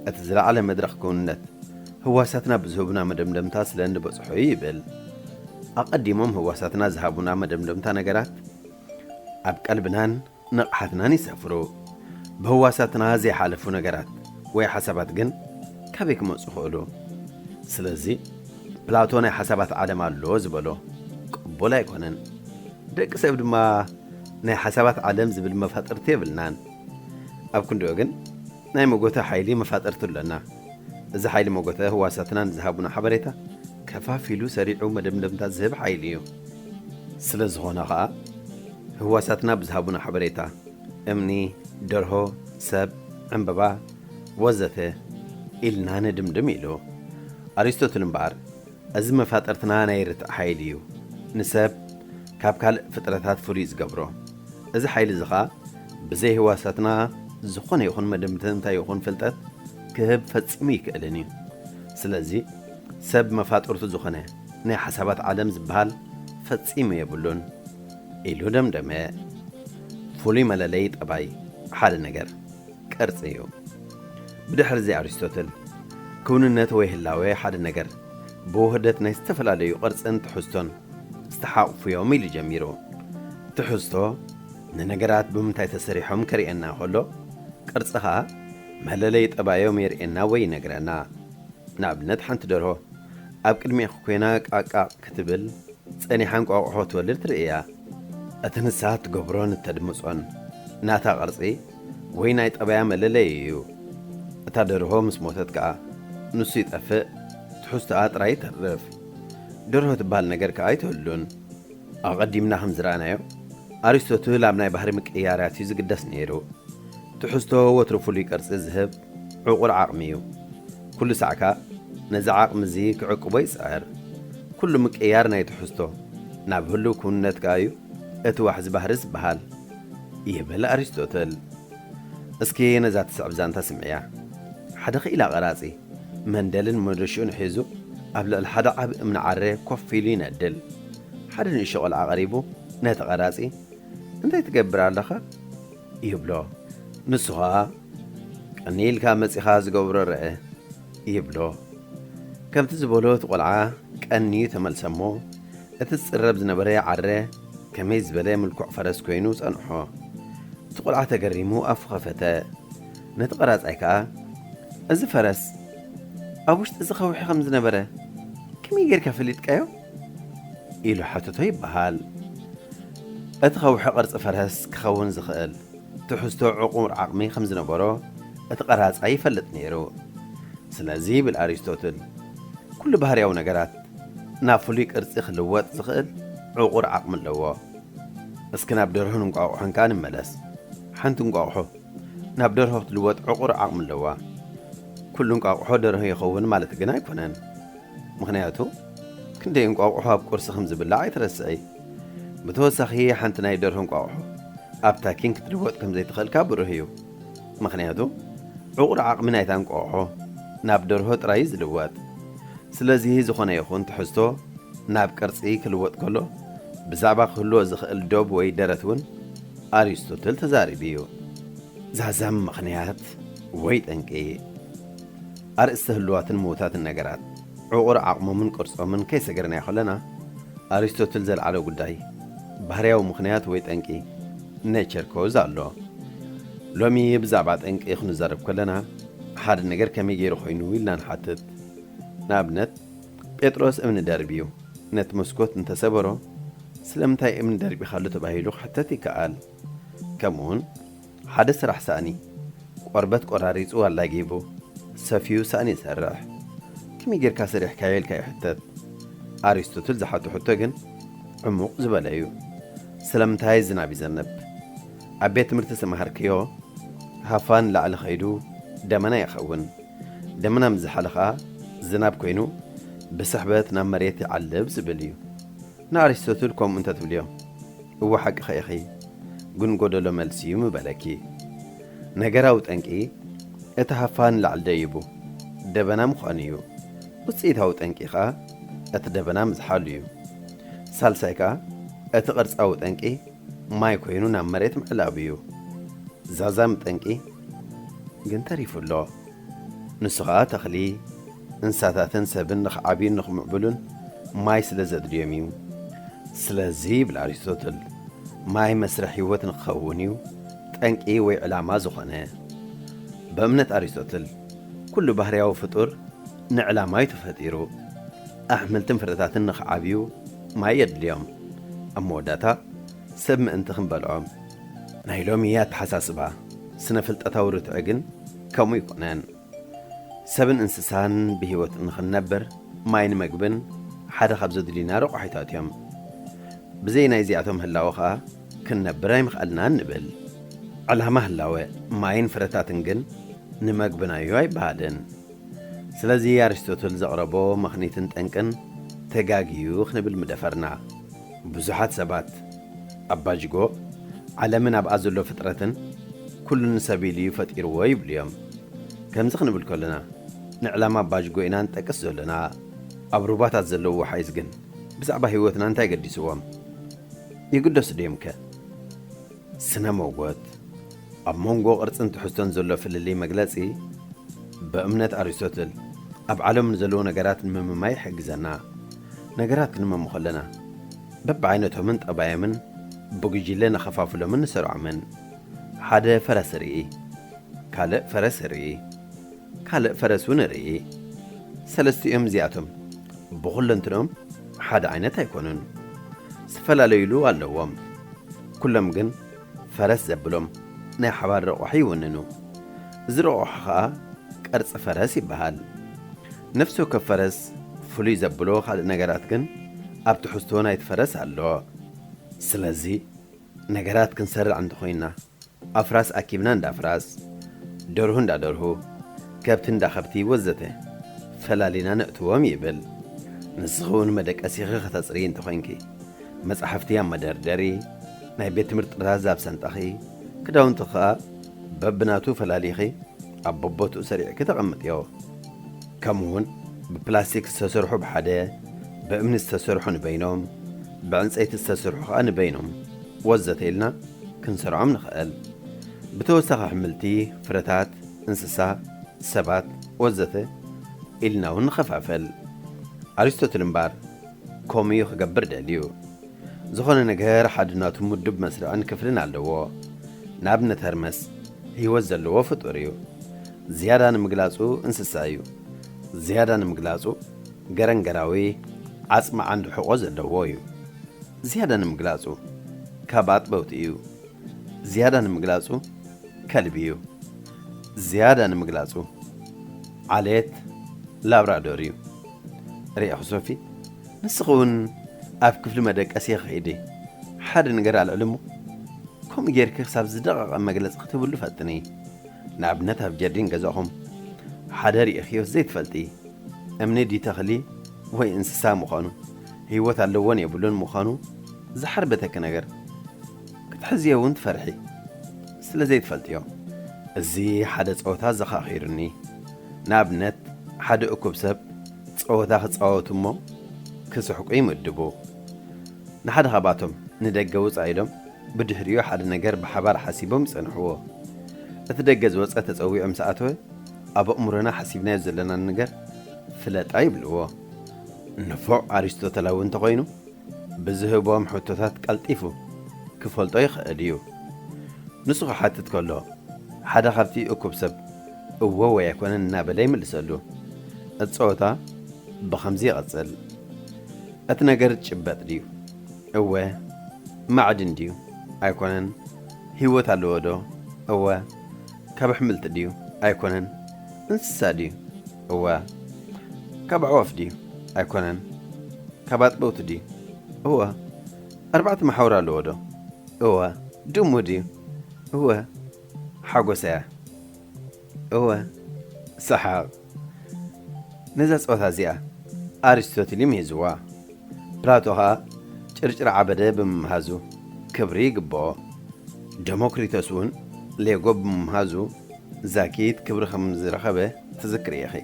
እቲ ዝለዓለ መድረኽ ክውንነት ህዋሳትና ብዝህቡና መደምደምታ ስለ እንበጽሖ እዩ ይብል። ኣቐዲሞም ህዋሳትና ዝሃቡና መደምደምታ ነገራት ኣብ ቀልብናን ንቕሓትናን ይሰፍሩ። ብህዋሳትና ዘይሓለፉ ነገራት ወይ ሓሳባት ግን ካበይ ክመጹ ይኽእሉ? ስለዚ ፕላቶ ናይ ሓሳባት ዓለም ኣሎ ዝበሎ ቅቡል ኣይኮነን። ደቂ ሰብ ድማ ናይ ሓሳባት ዓለም ዝብል መፋጥርቲ የብልናን። ኣብ ክንድኡ ግን ናይ መጎተ ሓይሊ መፋጥርቲ ኣለና። እዚ ሓይሊ መጎተ ህዋሳትና ንዝሃቡና ሓበሬታ ከፋፊሉ ሰሪዑ መደምደምታ ዝህብ ሓይሊ እዩ። ስለ ዝኾነ ኸኣ ህዋሳትና ብዝሃቡና ሓበሬታ እምኒ፣ ደርሆ፣ ሰብ፣ ዕምበባ ወዘተ ኢልና ንድምድም ኢሉ። ኣሪስቶትል እምበኣር፣ እዚ መፋጥርትና ናይ ርትዕ ሓይሊ እዩ ንሰብ ካብ ካልእ ፍጥረታት ፍሉይ ዝገብሮ። እዚ ሓይሊ እዚ ኸኣ ብዘይ ህዋሳትና ዝኾነ ይኹን መደምደምታ ይኹን ፍልጠት ክህብ ፈጺሙ ይክእልን እዩ። ስለዚ ሰብ መፋጥርቱ ዝኾነ ናይ ሓሳባት ዓለም ዝበሃል ፈጺሙ የብሉን ኢሉ ደምደመ። ፍሉይ መለለዪ ጠባይ ሓደ ነገር ቅርጺ እዩ። ብድሕሪ እዚ ኣሪስቶትል ክውንነት ወይ ህላዌ ሓደ ነገር ብውህደት ናይ ዝተፈላለዩ ቅርጽን ትሕዝቶን ዝተሓቑፉ እዮም ኢሉ ጀሚሩ። ትሕዝቶ ንነገራት ብምንታይ ተሰሪሖም ከርእየና ከሎ፣ ቅርጺ ኸኣ መለለዪ ጠባዮም የርእየና ወይ ይነግረና። ንኣብነት ሓንቲ ደርሆ ኣብ ቅድሜኺ ኮይና ቃቃቕ ክትብል ጸኒሓ እንቋቑሖ ክትወልድ ትርእያ። እቲ ንሳ እትገብሮን እተድምጾን ናታ ቅርጺ ወይ ናይ ጠባያ መለለዪ እዩ። እታ ደርሆ ምስ ሞተት ከኣ ንሱ ይጠፍእ፣ ትሕዝቶኣ ጥራይ ይተርፍ። ደርሆ ትበሃል ነገር ከኣ ኣይትህሉን። ኣቐዲምና ከም ዝረኣናዮ፣ ኣሪስቶትል ኣብ ናይ ባህሪ ምቅይያራት እዩ ዝግደስ ነይሩ። እቲ ትሕዝቶ ወትሩ ፍሉይ ቅርጺ ዝህብ ዕቑር ዓቕሚ እዩ። ኩሉ ሳዕ ከኣ ነዚ ዓቕሚ እዚ ክዕቅቦ ይጽዕር። ኩሉ ምቅያር ናይ ትሕዝቶ ናብ ህሉው ክውንነት ከኣ እዩ እቲ ዋሕዚ ባህሪ ዝበሃል፣ ይብል ኣሪስቶትል። እስኪ ነዛ ትስዕብ ዛንታ ስምዕያ። ሓደ ክኢላ ቀራጺ መንደልን መዶሽኡን ሒዙ ኣብ ልዕሊ ሓደ ዓቢ እምኒ ዓረ ኮፍ ኢሉ ይነድል። ሓደ ንእሽቶ ቆልዓ ቀሪቡ ነቲ ቀራጺ፣ "እንታይ ትገብር ኣለኻ?" ይብሎ። ንሱ ኸኣ፣ "ቀኒ ኢልካ መጺኻ ዝገብሮ ርአ" ይብሎ። ከምቲ ዝበሎ እቲ ቆልዓ ቀንዩ ተመልሰ እሞ፣ እቲ ዝጽረብ ዝነበረ ዓረ ከመይ ዝበለ ምልኩዕ ፈረስ ኮይኑ ጸንሖ። እቲ ቆልዓ ተገሪሙ ኣፉ ኸፈተ። ነቲ ቀራጻይ ከኣ፣ "እዚ ፈረስ ኣብ ውሽጢ እዚ ኸውሒ ከም ዝነበረ ከመይ ጌርካ ፈሊጥካዮ?" ኢሉ ሓተቶ ይበሃል። እቲ ኸውሒ ቅርጺ ፈረስ ክኸውን ዝኽእል ትሕዝቶ ዕቑር ዓቕሚ ከም ዝነበሮ እቲ ቀራጻይ ይፈልጥ ነይሩ። ስለዚ ይብል ኣሪስቶትል፣ ኩሉ ባህርያዊ ነገራት ናብ ፍሉይ ቅርጺ ክልወጥ ዝኽእል ዕቑር ዓቕሚ ኣለዎ። እስኪ ናብ ደርሆን እንቋቑሖን ከኣ ንመለስ። ሓንቲ እንቋቑሖ ናብ ደርሆ ክትልወጥ ዕቑር ዓቕሚ ኣለዋ። ኩሉ እንቋቑሖ ደርሆ ይኸውን ማለት ግን ኣይኮነን። ምኽንያቱ ክንደይ እንቋቑሖ ኣብ ቁርሲ ከም ዝብላዕ ኣይትረስዒ። ብተወሳኺ ሓንቲ ናይ ደርሆ እንቋቑሖ ኣብ ታኪን ክትልወጥ ከም ዘይትኽእል ከኣ ብሩህ እዩ። ምኽንያቱ ዕቑር ዓቕሚ ናይታ እንቋቑሖ ናብ ደርሆ ጥራይ እዩ ዝልወጥ። ስለዚ ዝኾነ ይኹን ትሕዝቶ ናብ ቅርጺ ክልወጥ ከሎ ብዛዕባ ክህልዎ ዝኽእል ዶብ ወይ ደረት እውን ኣሪስቶትል ተዛሪቡ እዩ። ዛዛም ምኽንያት ወይ ጠንቂ። ኣርእስተ ህሉዋትን ምዉታትን ነገራት ዕቑር ዓቕሞምን ቅርጾምን ከይሰገርናዮ ከለና፣ ኣሪስቶትል ዘልዓሎ ጉዳይ ባህርያዊ ምኽንያት ወይ ጠንቂ፣ ኔቸር ኮዝ፣ ኣሎ። ሎሚ ብዛዕባ ጠንቂ ክንዛረብ ከለና፣ ሓደ ነገር ከመይ ገይሩ ኮይኑ ኢልና ንሓትት። ንኣብነት፣ ጴጥሮስ እምኒ ደርብዩ ነቲ መስኮት እንተሰበሮ፣ ስለምንታይ እምኒ ደርቢኻሉ ተባሂሉ ክሕተት ይከኣል። ከምኡውን ሓደ ስራሕ ሳእኒ ቆርበት ቆራሪጹ ኣላጊቡ ሰፍዩ ሳእኒ ይሰርሕ። ከመይ ጌርካ ሰሪሕካዮ ኢልካ ይሕተት። ኣሪስቶትል ዝሓቶ ሕቶ ግን ዕሙቕ ዝበለ እዩ። ስለምንታይ ዝናብ ይዘንብ? ኣብ ቤት ትምህርቲ ዝተማሃርክዮ ሃፋ ንላዕሊ ኸይዱ ደመና ይኸውን። ደመና ምስ ዝሓለ ኸኣ ዝናብ ኮይኑ ብስሕበት ናብ መሬት ይዓልብ ዝብል እዩ። ንኣሪስቶትል ከምኡ እንተትብልዮ፣ እወ ሓቅኺ ኢኺ፣ ግን ጎደሎ መልሲ እዩ ምበለኪ። ነገራዊ ጠንቂ እቲ ሃፋ ንላዕሊ ደይቡ ደበና ምዃኑ እዩ። ውጽኢታዊ ጠንቂ ኸኣ እቲ ደበና ምዝሓሉ እዩ። ሳልሳይ ከኣ እቲ ቅርጻዊ ጠንቂ ማይ ኮይኑ ናብ መሬት ምዕላቡ እዩ። ዛዛሚ ጠንቂ ግን ተሪፉ ኣሎ። ንሱ ኸኣ ተኽሊ፣ እንስሳታትን ሰብን ንኽዓብዩን ንኽምዕብሉን ማይ ስለ ዘድልዮም እዩ። ስለዚ ይብል ኣሪስቶትል፣ ማይ መስርሕ ህይወት ንክኸውን እዩ ጠንቂ ወይ ዕላማ ዝኾነ። ብእምነት ኣሪስቶትል፣ ኩሉ ባህርያዊ ፍጡር ንዕላማ እዩ ተፈጢሩ። ኣሕምልትን ፍረታትን ንኽዓብዩ ማይ የድልዮም። ኣብ መወዳእታ ሰብ ምእንቲ ክንበልዖም። ናይ ሎሚ ኣተሓሳስባ ስነ ፍልጠታዊ ርትዒ ግን ከምኡ ኣይኮነን። ሰብን እንስሳን ብህይወት ንኽንነብር ማይ ንመግብን ሓደ ካብ ዘድልዩና ረቋሒታት እዮም። ብዘይ ናይዚኣቶም ህላወ ኸኣ ክንነብር ኣይምኽኣልናን ንብል። ዕላማ ህላወ ማይን ፍረታትን ግን ንመግብና እዩ ኣይበሃልን። ስለዚ ኣሪስቶትል ዘቕረቦ ምኽኒትን ጠንቅን ተጋግዩ ክንብል ምደፈርና። ብዙሓት ሰባት ኣባጅጎ ዓለምን ኣብኣ ዘሎ ፍጥረትን ኩሉ ንሰብ ኢሉ እዩ ፈጢርዎ ይብሉ እዮም። ከምዚ ክንብል ከለና ንዕላማ ኣባጅጎ ኢና ንጠቅስ ዘለና። ኣብ ሩባታት ዘለዉ ወሓይዝ ግን ብዛዕባ ህይወትና እንታይ ገዲስዎም? ይግደሱ ድዮምከ? ስነ መጎት ኣብ መንጎ ቅርጽን ትሕዝቶን ዘሎ ፍልልይ መግለጺ ብእምነት ኣሪስቶትል ኣብ ዓለም ንዘለዉ ነገራት ንምምማይ ይሕግዘና። ነገራት ክንመሙ ከለና በብዓይነቶምን ጠባዮምን ብጉጅለ ንኸፋፍሎምን ንሰርዖምን። ሓደ ፈረስ ርኢ፣ ካልእ ፈረስ ርኢ፣ ካልእ ፈረስ እውን ርኢ። ሰለስቲኦም እዚኣቶም ብኹለንትንኦም ሓደ ዓይነት ኣይኮኑን። ዝፈላለዩሉ ኣለዎም። ኩሎም ግን ፈረስ ዘብሎም ናይ ሓባር ረቋሒ ይውንኑ። እዚ ረቋሒ ኸኣ ቅርጺ ፈረስ ይበሃል። ነፍሲ ወከፍ ፈረስ ፍሉይ ዘብሎ ካልእ ነገራት ግን ኣብ ትሕዝቶ ናይቲ ፈረስ ኣሎ። ስለዚ ነገራት ክንሰርዕ እንተኾይንና ኣፍራስ ኣኪብና እንዳ ኣፍራስ፣ ደርሁ እንዳ ደርሁ፣ ከብቲ እንዳ ከብቲ ወዘተ ፈላሊና ነእትዎም ይብል። ንስኺ እውን መደቀሲኺ ከተጽርዪ እንተኾይንኪ፣ መጻሕፍቲ ኣብ መደርደሪ፣ ናይ ቤት ትምህርቲ ጥራዝ ኣብ ሳንጣኺ፣ ክዳውንቲ ኸኣ በብናቱ ፈላሊኺ ኣብ በቦትኡ ሰሪዕኪ ተቐምጥዮ። ከምኡውን ብፕላስቲክ ዝተሰርሑ ብሓደ፣ ብእምኒ ዝተሰርሑ ንበይኖም፣ ብዕንጸይቲ ዝተሰርሑ ኸኣ ንበይኖም ወዘተ ኢልና ክንሰርዖም ንኽእል። ብተወሳኺ ኣሕምልቲ፣ ፍረታት፣ እንስሳ፣ ሰባት ወዘተ ኢልና እውን ንኸፋፈል። ኣሪስቶትል እምበኣር ከምኡ እዩ ክገብር ደልዩ። ዝኾነ ነገር ሓድነቱ ምዱብ መስርዕን ክፍልን ኣለዎ። ንኣብነት ሀርመስ ህይወት ዘለዎ ፍጡር እዩ። ዝያዳ ንምግላጹ እንስሳ እዩ። ዝያዳ ንምግላጹ ገረንገራዊ ዓጽሚ ዓንዲ ሕቖ ዘለዎ እዩ። ዝያዳ ንምግላጹ ካብ ኣጥበውቲ እዩ። ዝያዳ ንምግላጹ ከልቢ እዩ። ዝያዳ ንምግላጹ ዓሌት ላብራዶር እዩ። ርኢኺ ሶፊ፣ ንስኺ እውን ኣብ ክፍሊ መደቀሲ ኺዲ፣ ሓደ ነገር ኣልዕሊ እሞ፣ ከምኡ ጌርኪ ክሳብ ዝደቐቐ መግለጺ ክትህብሉ ፈትኒ። ንኣብነት ኣብ ጀርዲን ገዛኹም ሓደ ርኢኽዮ ዘይትፈልጢ እምኒ ድዩ ተኽሊ ወይ እንስሳ ምዃኑ፣ ህይወት ኣለዎን የብሉን ምዃኑ ዝሓርበተኪ ነገር ክትሕዝዮ እውን ትፈርሒ ስለ ዘይትፈልጥዮ። እዚ ሓደ ጸወታ ኣዘኻኺሩኒ። ንኣብነት ሓደ እኩብ ሰብ ጸወታ ክጻወቱ እሞ ክስሕቁ ይምድቡ። ንሓደ ካብኣቶም ንደገ ውጻእ ኢሎም ብድሕሪኡ ሓደ ነገር ብሓባር ሓሲቦም ይጸንሕዎ። እቲ ደገ ዝወጸ ተጸዊዑ ምስ ኣተወ ኣብ ኣእምሮና ሓሲብናዮ ዘለና ነገር ፍለጣ ይብልዎ። ንፉዕ ኣሪስቶተላዊ እንተኾይኑ ብዝህቦም ሕቶታት ቀልጢፉ ክፈልጦ ይኽእል እዩ። ንሱ ክሓትት ከሎ ሓደ ካብቲ እኩብ ሰብ እወ ወይ ኣይኮነን እናበለ ይምልሰሉ። እቲ ጸወታ ብኸምዚ ይቐጽል። እቲ ነገር ዝጭበጥ ድዩ? እወ። ማዕድን ድዩ? ኣይኮነን። ህይወት ኣለዎ ዶ? እወ። ካብ ኣሕምልቲ ድዩ? ኣይኮነን። እንስሳ ድዩ? እወ። ካብ ኣዕዋፍ ድዩ? ኣይኮነን። ካብ ኣጥበውቲ ድዩ? እወ። ኣርባዕተ መሓውር ኣለዎ ዶ? እወ። ድሙ ድዩ? እወ። ሓጎስ እያ። እወ። ሰሓቕ። ነዛ ጸወታ እዚኣ ኣሪስቶትል እዩ ምሂዝዋ። ፕላቶ ኸኣ ጭርጭር ዓበደ ብምምሃዙ ክብሪ ይግብኦ። ደሞክሪቶስ እውን ሌጎ ብምምሃዙ ዛኪት ክብሪ ከም ዝረኸበ ትዝክሪ ኢኺ።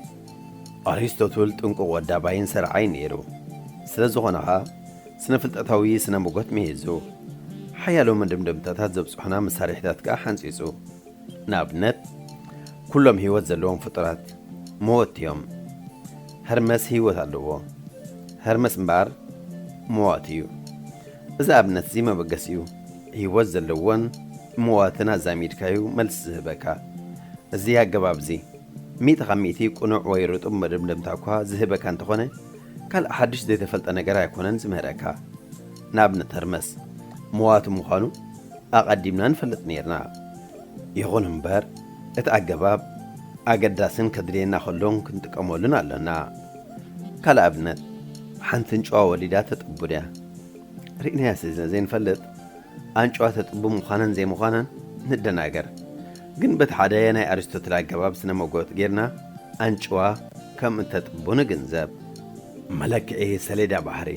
ኣሪስቶትል ጥንቁቕ ወዳባይን ሰርዓይን ነይሩ። ስለ ዝኾነ ኸኣ ስነ-ፍልጠታዊ ስነ-መጎት ምሂዙ። ሓያሎ መደምደምታታት ዘብጽሑና መሳርሒታት ከኣ ሓንጺጹ። ንኣብነት፣ ኩሎም ህይወት ዘለዎም ፍጡራት መወት እዮም። ሀርመስ ህይወት ኣለዎ። ሀርመስ እምበኣር መዋቲ እዩ። እዚ ኣብነት እዚ መበገሲኡ ህይወት ዘለዎን መዋትን ኣዛሚድካዩ መልሲ ዝህበካ። እዚ ኣገባብ እዚ ሚእቲ ካብ ሚእቲ ቅኑዕ ወይ ርጡብ መደምደምታ እኳ ዝህበካ እንተኾነ፣ ካልእ ሓድሽ ዘይተፈልጠ ነገር ኣይኮነን ዝምህረካ። ንኣብነት ሀርመስ መዋቲ ምዃኑ ኣቐዲምና ንፈልጥ ኔርና። ይኹን እምበር፣ እቲ ኣገባብ ኣገዳስን ከድልየና ከሎን ክንጥቀመሉን ኣሎና። ካልእ ኣብነት፣ ሓንቲ ኣንጭዋ ወሊዳ ተጥቡ ድያ? ርኢናያ ስለ ዘይንፈልጥ፣ ኣንጭዋ ተጥቡ ምዃናን ዘይምዃናን ንደናገር። ግን በቲ ሓደ ናይ ኣሪስቶትል ኣገባብ ስነ መጎት ጌርና፣ ኣንጭዋ ከም እተጥቡ ንግንዘብ። መለክዒ ሰሌዳ ባሕሪ።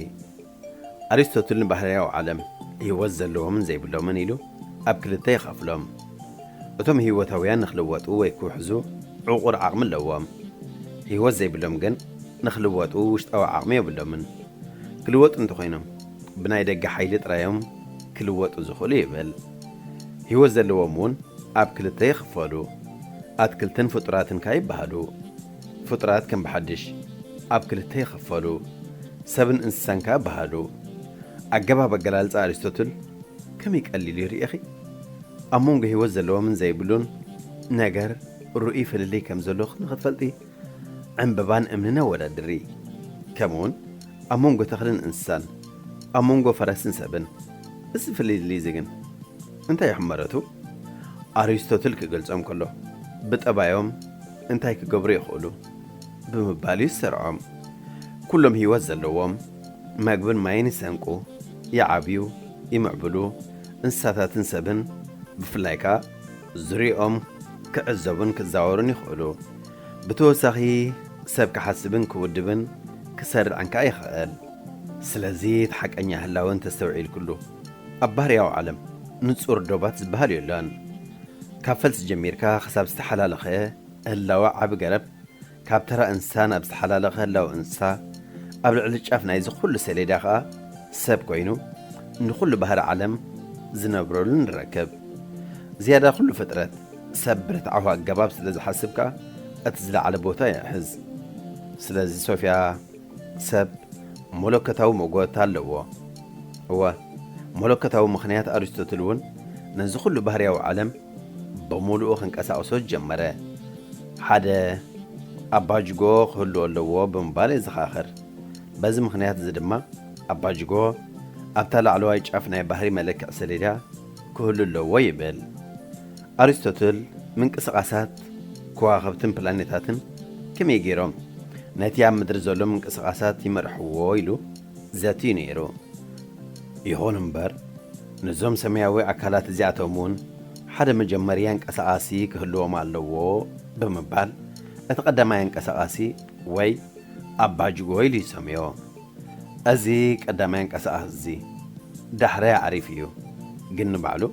ኣሪስቶትል ንባህርያዊ ዓለም ህይወት ዘለዎምን ዘይብሎምን ኢሉ ኣብ ክልተ ይኸፍሎም። እቶም ህይወታውያን ንኽልወጡ ወይ ክውሕዙ ዕቑር ዓቕሚ ኣለዎም። ህይወት ዘይብሎም ግን ንኽልወጡ ውሽጣዊ ዓቕሚ የብሎምን። ክልወጡ እንተኾይኖም ብናይ ደገ ሓይሊ ጥራዮም ክልወጡ ዝኽእሉ ይብል። ህይወት ዘለዎም እውን ኣብ ክልተ ይኽፈሉ። ኣትክልትን ፍጡራትን ከኣ ይበሃሉ። ፍጡራት ከም ብሓድሽ ኣብ ክልተ ይኽፈሉ። ሰብን እንስሳን ከኣ ይበሃሉ። ኣገባብ ኣገላልጻ ኣሪስቶትል ከመይ ቀሊል እዩ ርኢኺ? ኣብ መንጎ ህይወት ዘለዎምን ዘይብሉን ነገር ርኡይ ፍልልይ ከም ዘሎ ንኽትፈልጢ ዕምበባን እምንን ኣወዳድሪ። ከምኡውን ኣብ መንጎ ተኽልን እንስሳን፣ ኣብ መንጎ ፈረስን ሰብን። እዚ ፍልልይ እዚ ግን እንታይ እዩ ሕመረቱ? ኣሪስቶትል ክገልጾም ከሎ፣ ብጠባዮም እንታይ ክገብሩ ይኽእሉ? ብምባል እዩ ዝሰርዖም። ኩሎም ህይወት ዘለዎም፣ መግብን ማይን ይሰንቁ፣ ይዓብዩ፣ ይምዕብሉ፣ እንስሳታትን ሰብን፣ ብፍላይ ከኣ ዙሪኦም ክዕዘቡን ክዛወሩን ይኽእሉ። ብተወሳኺ ሰብ ክሓስብን ክውድብን ክሰርዕን ከኣ ይኽእል። ስለዚ እቲ ሓቀኛ ህላወ እንተስተውዒልኩሉ፣ ኣብ ባህርያዊ ዓለም ንጹር ዶባት ዝበሃል የሎን። ካብ ፈልሲ ጀሚርካ ክሳብ ዝተሓላለኸ ህላወ ዓቢ ገረብ፣ ካብ ተራ እንስሳ ናብ ዝተሓላለኸ ህላወ እንስሳ፣ ኣብ ልዕሊ ጫፍ ናይዚ ኩሉ ሰሌዳ ኸኣ ሰብ ኮይኑ፣ ንኹሉ ባህሪ ዓለም ዝነብረሉ ንረክብ። ዝያዳ ኩሉ ፍጥረት ሰብ ብርትዓዊ ኣገባብ ስለ ዝሓስብ ከኣ እቲ ዝለዓለ ቦታ ይሕዝ። ስለዚ ሶፍያ ሰብ መለኮታዊ መጎት ኣለዎ። እወ፣ መለኮታዊ ምኽንያት ኣሪስቶትል እውን ነዚ ኩሉ ባህርያዊ ዓለም ብምሉኡ ክንቀሳቕሶ ጀመረ። ሓደ ኣባጅጎ ክህሉ ኣለዎ ብምባል የዘኻኽር። በዚ ምኽንያት እዚ ድማ ኣባጅጎ ኣብታ ላዕለዋይ ጫፍ ናይ ባህሪ መለክዒ ሰሌዳ ክህሉ ኣለዎ ይብል። ኣሪስቶትል ምንቅስቓሳት ከዋኽብትን ፕላኔታትን ከመይ ገይሮም ነቲ ኣብ ምድሪ ዘሎ ምንቅስቓሳት ይመርሕዎ ኢሉ ዘትዩ ነይሩ። ይኹን እምበር፣ ነዞም ሰማያዊ ኣካላት እዚኣቶም እውን ሓደ መጀመርያ ኣንቀሳቓሲ ክህልዎም ኣለዎ ብምባል፣ እቲ ቀዳማይ ኣንቀሳቓሲ ወይ ኣባጅጎ ኢሉ ይሰምዮ። እዚ ቀዳማይ ኣንቀሳቓሲ እዚ ዳሕራይ ኣዕሪፍ እዩ፣ ግን ንባዕሉ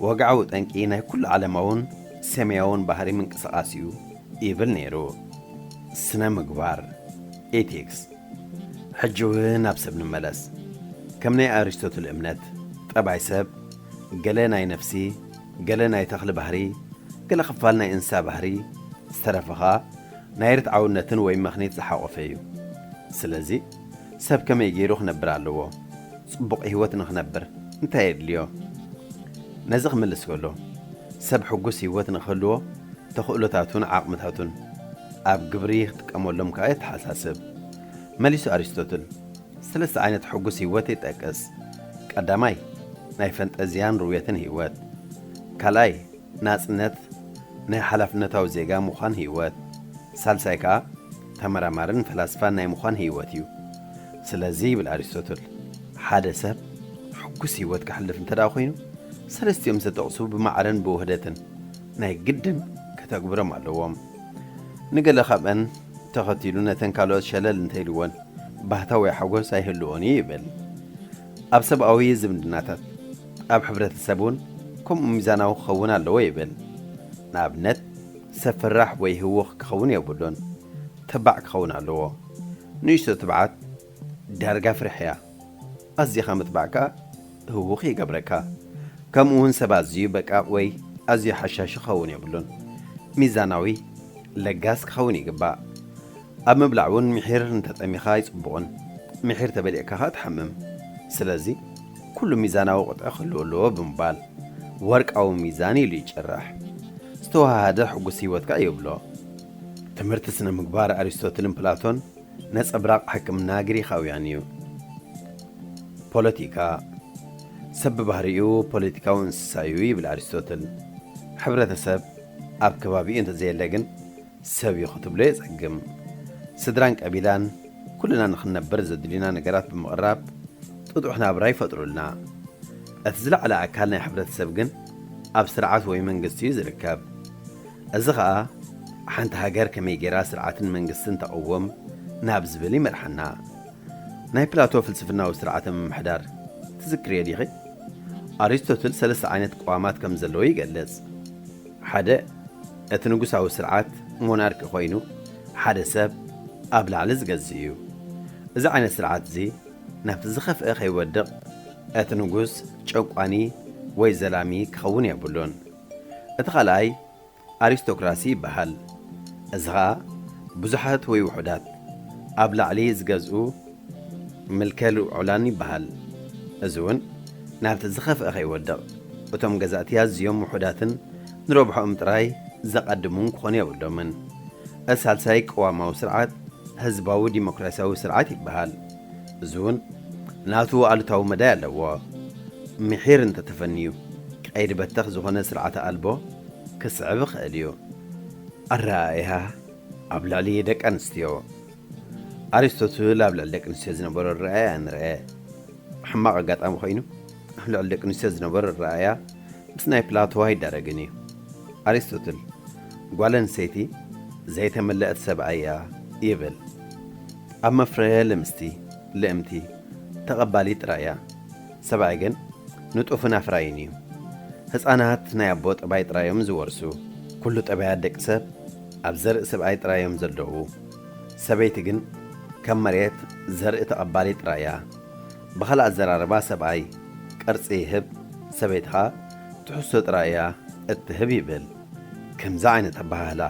ወግዓዊ ጠንቂ ናይ ኩሉ ዓለማውን ሰማያውን ባህሪ ምንቅስቓስ እዩ ይብል ነይሩ። ስነ ምግባር፣ ኤቲክስ። ሕጂ እውን ናብ ሰብ ንመለስ። ከም ናይ ኣሪስቶትል እምነት፣ ጠባይ ሰብ፣ ገለ ናይ ነፍሲ፣ ገለ ናይ ተኽሊ ባህሪ፣ ገለ ክፋል ናይ እንስሳ ባህሪ፣ ዝተረፈ ኸኣ ናይ ርትዓውነትን ወይ ምኽኒት ዝሓቖፈ እዩ። ስለዚ፣ ሰብ ከመይ ገይሩ ክነብር ኣለዎ? ጽቡቕ ህይወት ንኽነብር እንታይ የድልዮ? ነዚ ክምልስ ከሎ፣ ሰብ ሕጉስ ህይወት ንኽህልዎ፣ ተኽእሎታቱን ዓቕምታቱን ኣብ ግብሪ ክጥቀመሎም ከኣ የተሓሳስብ። መሊሱ ኣሪስቶትል፣ ሰለስተ ዓይነት ሕጉስ ህይወት ይጠቅስ። ቀዳማይ፣ ናይ ፈንጠዝያን ርውየትን ህይወት። ካልኣይ፣ ናጽነት ናይ ሓላፍነታዊ ዜጋ ምዃን ህይወት። ሳልሳይ ከኣ፣ ተመራማርን ፈላስፋን ናይ ምዃን ህይወት እዩ። ስለዚ፣ ይብል ኣሪስቶትል፣ ሓደ ሰብ ሕጉስ ህይወት ከሕልፍ እንተ ደኣ ኮይኑ፣ ሰለስቲኦም ዝተጠቕሱ ብማዕረን ብውህደትን ናይ ግድን ከተግብሮም ኣለዎም። ንገለ ካብአን ተኸቲሉ ነተን ካልኦት ሸለል እንተኢልወን፣ ባህታ ወይ ሓጎስ ኣይህልዎን እዩ ይብል። ኣብ ሰብኣዊ ዝምድናታት፣ ኣብ ሕብረተሰብ እውን ከምኡ ሚዛናዊ ክኸውን ኣለዎ ይብል። ንኣብነት፣ ሰብ ፈራሕ ወይ ህውኽ ክኸውን የብሉን፣ ተባዕ ክኸውን ኣለዎ። ንእሽቶ ትብዓት ዳርጋ ፍርሒ እያ። ኣዚኻ ምትባዕ ከኣ ህውኽ ይገብረካ። ከምኡ እውን ሰብ ኣዝዩ በቃቕ ወይ ኣዝዩ ሓሻሺ ክኸውን የብሉን። ሚዛናዊ፣ ለጋስ ክኸውን ይግባእ። ኣብ ምብላዕ እውን ምሒር እንተጠሚኻ ኣይጽቡቕን። ምሒር ተበሊዕካ ኸኣ ትሓምም። ስለዚ፣ ኩሉ ሚዛናዊ ቁጥዒ ክህልዎ ኣለዎ ብምባል፣ ወርቃዊ ሚዛን ኢሉ ይጭርሕ። ዝተወሃሃደ ሕጉስ ህይወት ከኣ ይብሎ። ትምህርቲ ስነ ምግባር ኣሪስቶትልን ፕላቶን ነጸብራቕ ሕክምና ግሪኻውያን እዩ። ፖለቲካ፣ ሰብ ብባህሪኡ ፖለቲካዊ እንስሳ እዩ ይብል ኣሪስቶትል። ሕብረተሰብ ኣብ ከባቢኡ እንተዘየለ ግን ሰብ እዩ ክትብሎ የጸግም። ስድራን ቀቢላን ኩልና ንኽንነብር ዘድልዩና ነገራት ብምቕራብ ጥጡሕ ናብራ ይፈጥሩልና። እቲ ዝለዓለ ኣካል ናይ ሕብረተሰብ ግን ኣብ ስርዓት ወይ መንግስቲ እዩ ዝርከብ። እዚ ኸኣ ሓንቲ ሃገር ከመይ ገይራ ስርዓትን መንግስትን ተቕውም ናብ ዝብል ይመርሓና። ናይ ፕላቶ ፍልስፍናዊ ስርዓተ ምምሕዳር ትዝክርዮ ዲኺ? ኣሪስቶትል ሰለስተ ዓይነት ቅዋማት ከም ዘለዎ ይገልጽ። ሓደ፣ እቲ ንጉሳዊ ስርዓት ሞናርኪ ኮይኑ፣ ሓደ ሰብ ኣብ ላዕሊ ዝገዝእ እዩ። እዚ ዓይነት ስርዓት እዚ ናብቲ ዝኸፍአ ከይወድቕ፣ እቲ ንጉስ ጨቋኒ ወይ ዘላሚ ክኸውን የብሉን። እቲ ካልኣይ ኣሪስቶክራሲ ይበሃል። እዚ ኸኣ ብዙሓት ወይ ውሑዳት ኣብ ላዕሊ ዝገዝኡ ምልከ ልዑላን ይበሃል። እዚ እውን ናብቲ ዝኸፍአ ከይወድቕ፣ እቶም ገዛእቲ ኣዝዮም ውሑዳትን ንረብሖኦም ጥራይ ዘቐድሙን ክኾኑ የብሎምን። እቲ ሳልሳይ ቅዋማዊ ስርዓት ህዝባዊ ዲሞክራሲያዊ ስርዓት ይበሃል። እዚ እውን ናቱ ኣሉታዊ መዳይ ኣለዎ። ምሒር እንተተፈንዩ፣ ቀይዲ በተኽ ዝኾነ ስርዓተ ኣልቦ ክስዕብ ይኽእል እዩ። ኣረኣእያ ኣብ ልዕሊ ደቂ ኣንስትዮ። ኣሪስቶትል ኣብ ልዕሊ ደቂ ኣንስትዮ ዝነበሮ ኣረኣእያ ንርአ። ሕማቕ ኣጋጣሚ ኮይኑ፣ ኣብ ልዕሊ ደቂ ኣንስትዮ ዝነበሮ ኣረኣእያ ምስ ናይ ፕላቶ ኣይዳረግን እዩ። ኣሪስቶትል፣ ጓል ኣንስተይቲ ዘይተመልአት ሰብኣይ እያ ይብል። ኣብ መፍረ ልምስቲ፣ ልእምቲ፣ ተቐባሊት ጥራይ እያ። ሰብኣይ ግን ንጡፍን ኣፍራይን እዩ። ህፃናት ናይ ኣቦ ጠባይ ጥራይ እዮም ዝወርሱ። ኩሉ ጠባያት ደቂ ሰብ ኣብ ዘርኢ ሰብኣይ ጥራይ እዮም ዘለዉ። ሰበይቲ ግን ከም መሬት ዘርኢ ተቐባሊት ጥራይ እያ። ብኻልእ ኣዘራርባ ሰብኣይ ቅርጺ ይህብ፣ ሰበይቲ ኸኣ ትሕዝቶ ጥራይ እያ እትህብ ይብል። ከምዚ ዓይነት ኣበሃህላ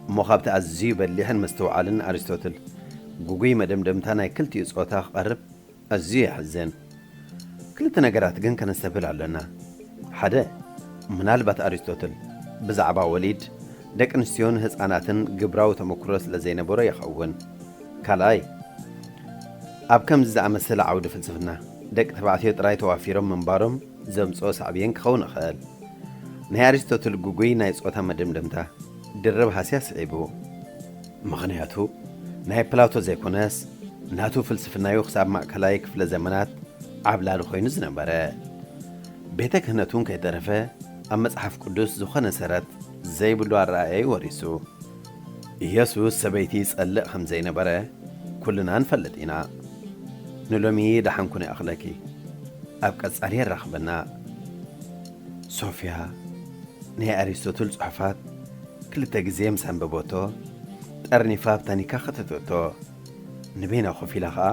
እሞ ካብቲ ኣዝዩ በሊሕን ምስትውዓልን ኣሪስቶትል ግጉይ መደምደምታ ናይ ክልቲኡ ጾታ ክቐርብ ኣዝዩ የሕዝን። ክልተ ነገራት ግን ከነስተብህል ኣሎና። ሓደ፣ ምናልባት ኣሪስቶትል ብዛዕባ ወሊድ፣ ደቂ ኣንስትዮን ህጻናትን ግብራዊ ተመክሮ ስለ ዘይነበሮ ይኸውን። ካልኣይ፣ ኣብ ከምዚ ዝኣመሰለ ዓውዲ ፍልስፍና ደቂ ተባዕትዮ ጥራይ ተዋፊሮም ምንባሮም ዘምጽኦ ሳዕቤን ክኸውን ይኽእል። ናይ ኣሪስቶትል ግጉይ ናይ ጾታ መደምደምታ ድርብ ሃስያ ስዒቡ። ምኽንያቱ ናይ ፕላቶ ዘይኮነስ ናቱ ፍልስፍናዩ ክሳብ ማእከላይ ክፍለ ዘመናት ዓብላሊ ኮይኑ ዝነበረ። ቤተ ክህነቱ እውን ከይተረፈ ኣብ መጽሓፍ ቅዱስ ዝኾነ ሰረት ዘይብሉ ኣረኣእያዩ ወሪሱ። ኢየሱስ ሰበይቲ ይጸልእ ከም ዘይነበረ ኩልና ንፈልጥ ኢና። ንሎሚ ደሓን ኩኒ ይኣኽለኪ። ኣብ ቀጻሊ የራኽበና። ሶፍያ ናይ ኣሪስቶትል ጽሑፋት ክልተ ግዜ ምስ ኣንበበቶ፣ ጠርኒፋ ኣብ ታኒካ ከተተቶ። ንበይና ኮፍ ኢላ ኸኣ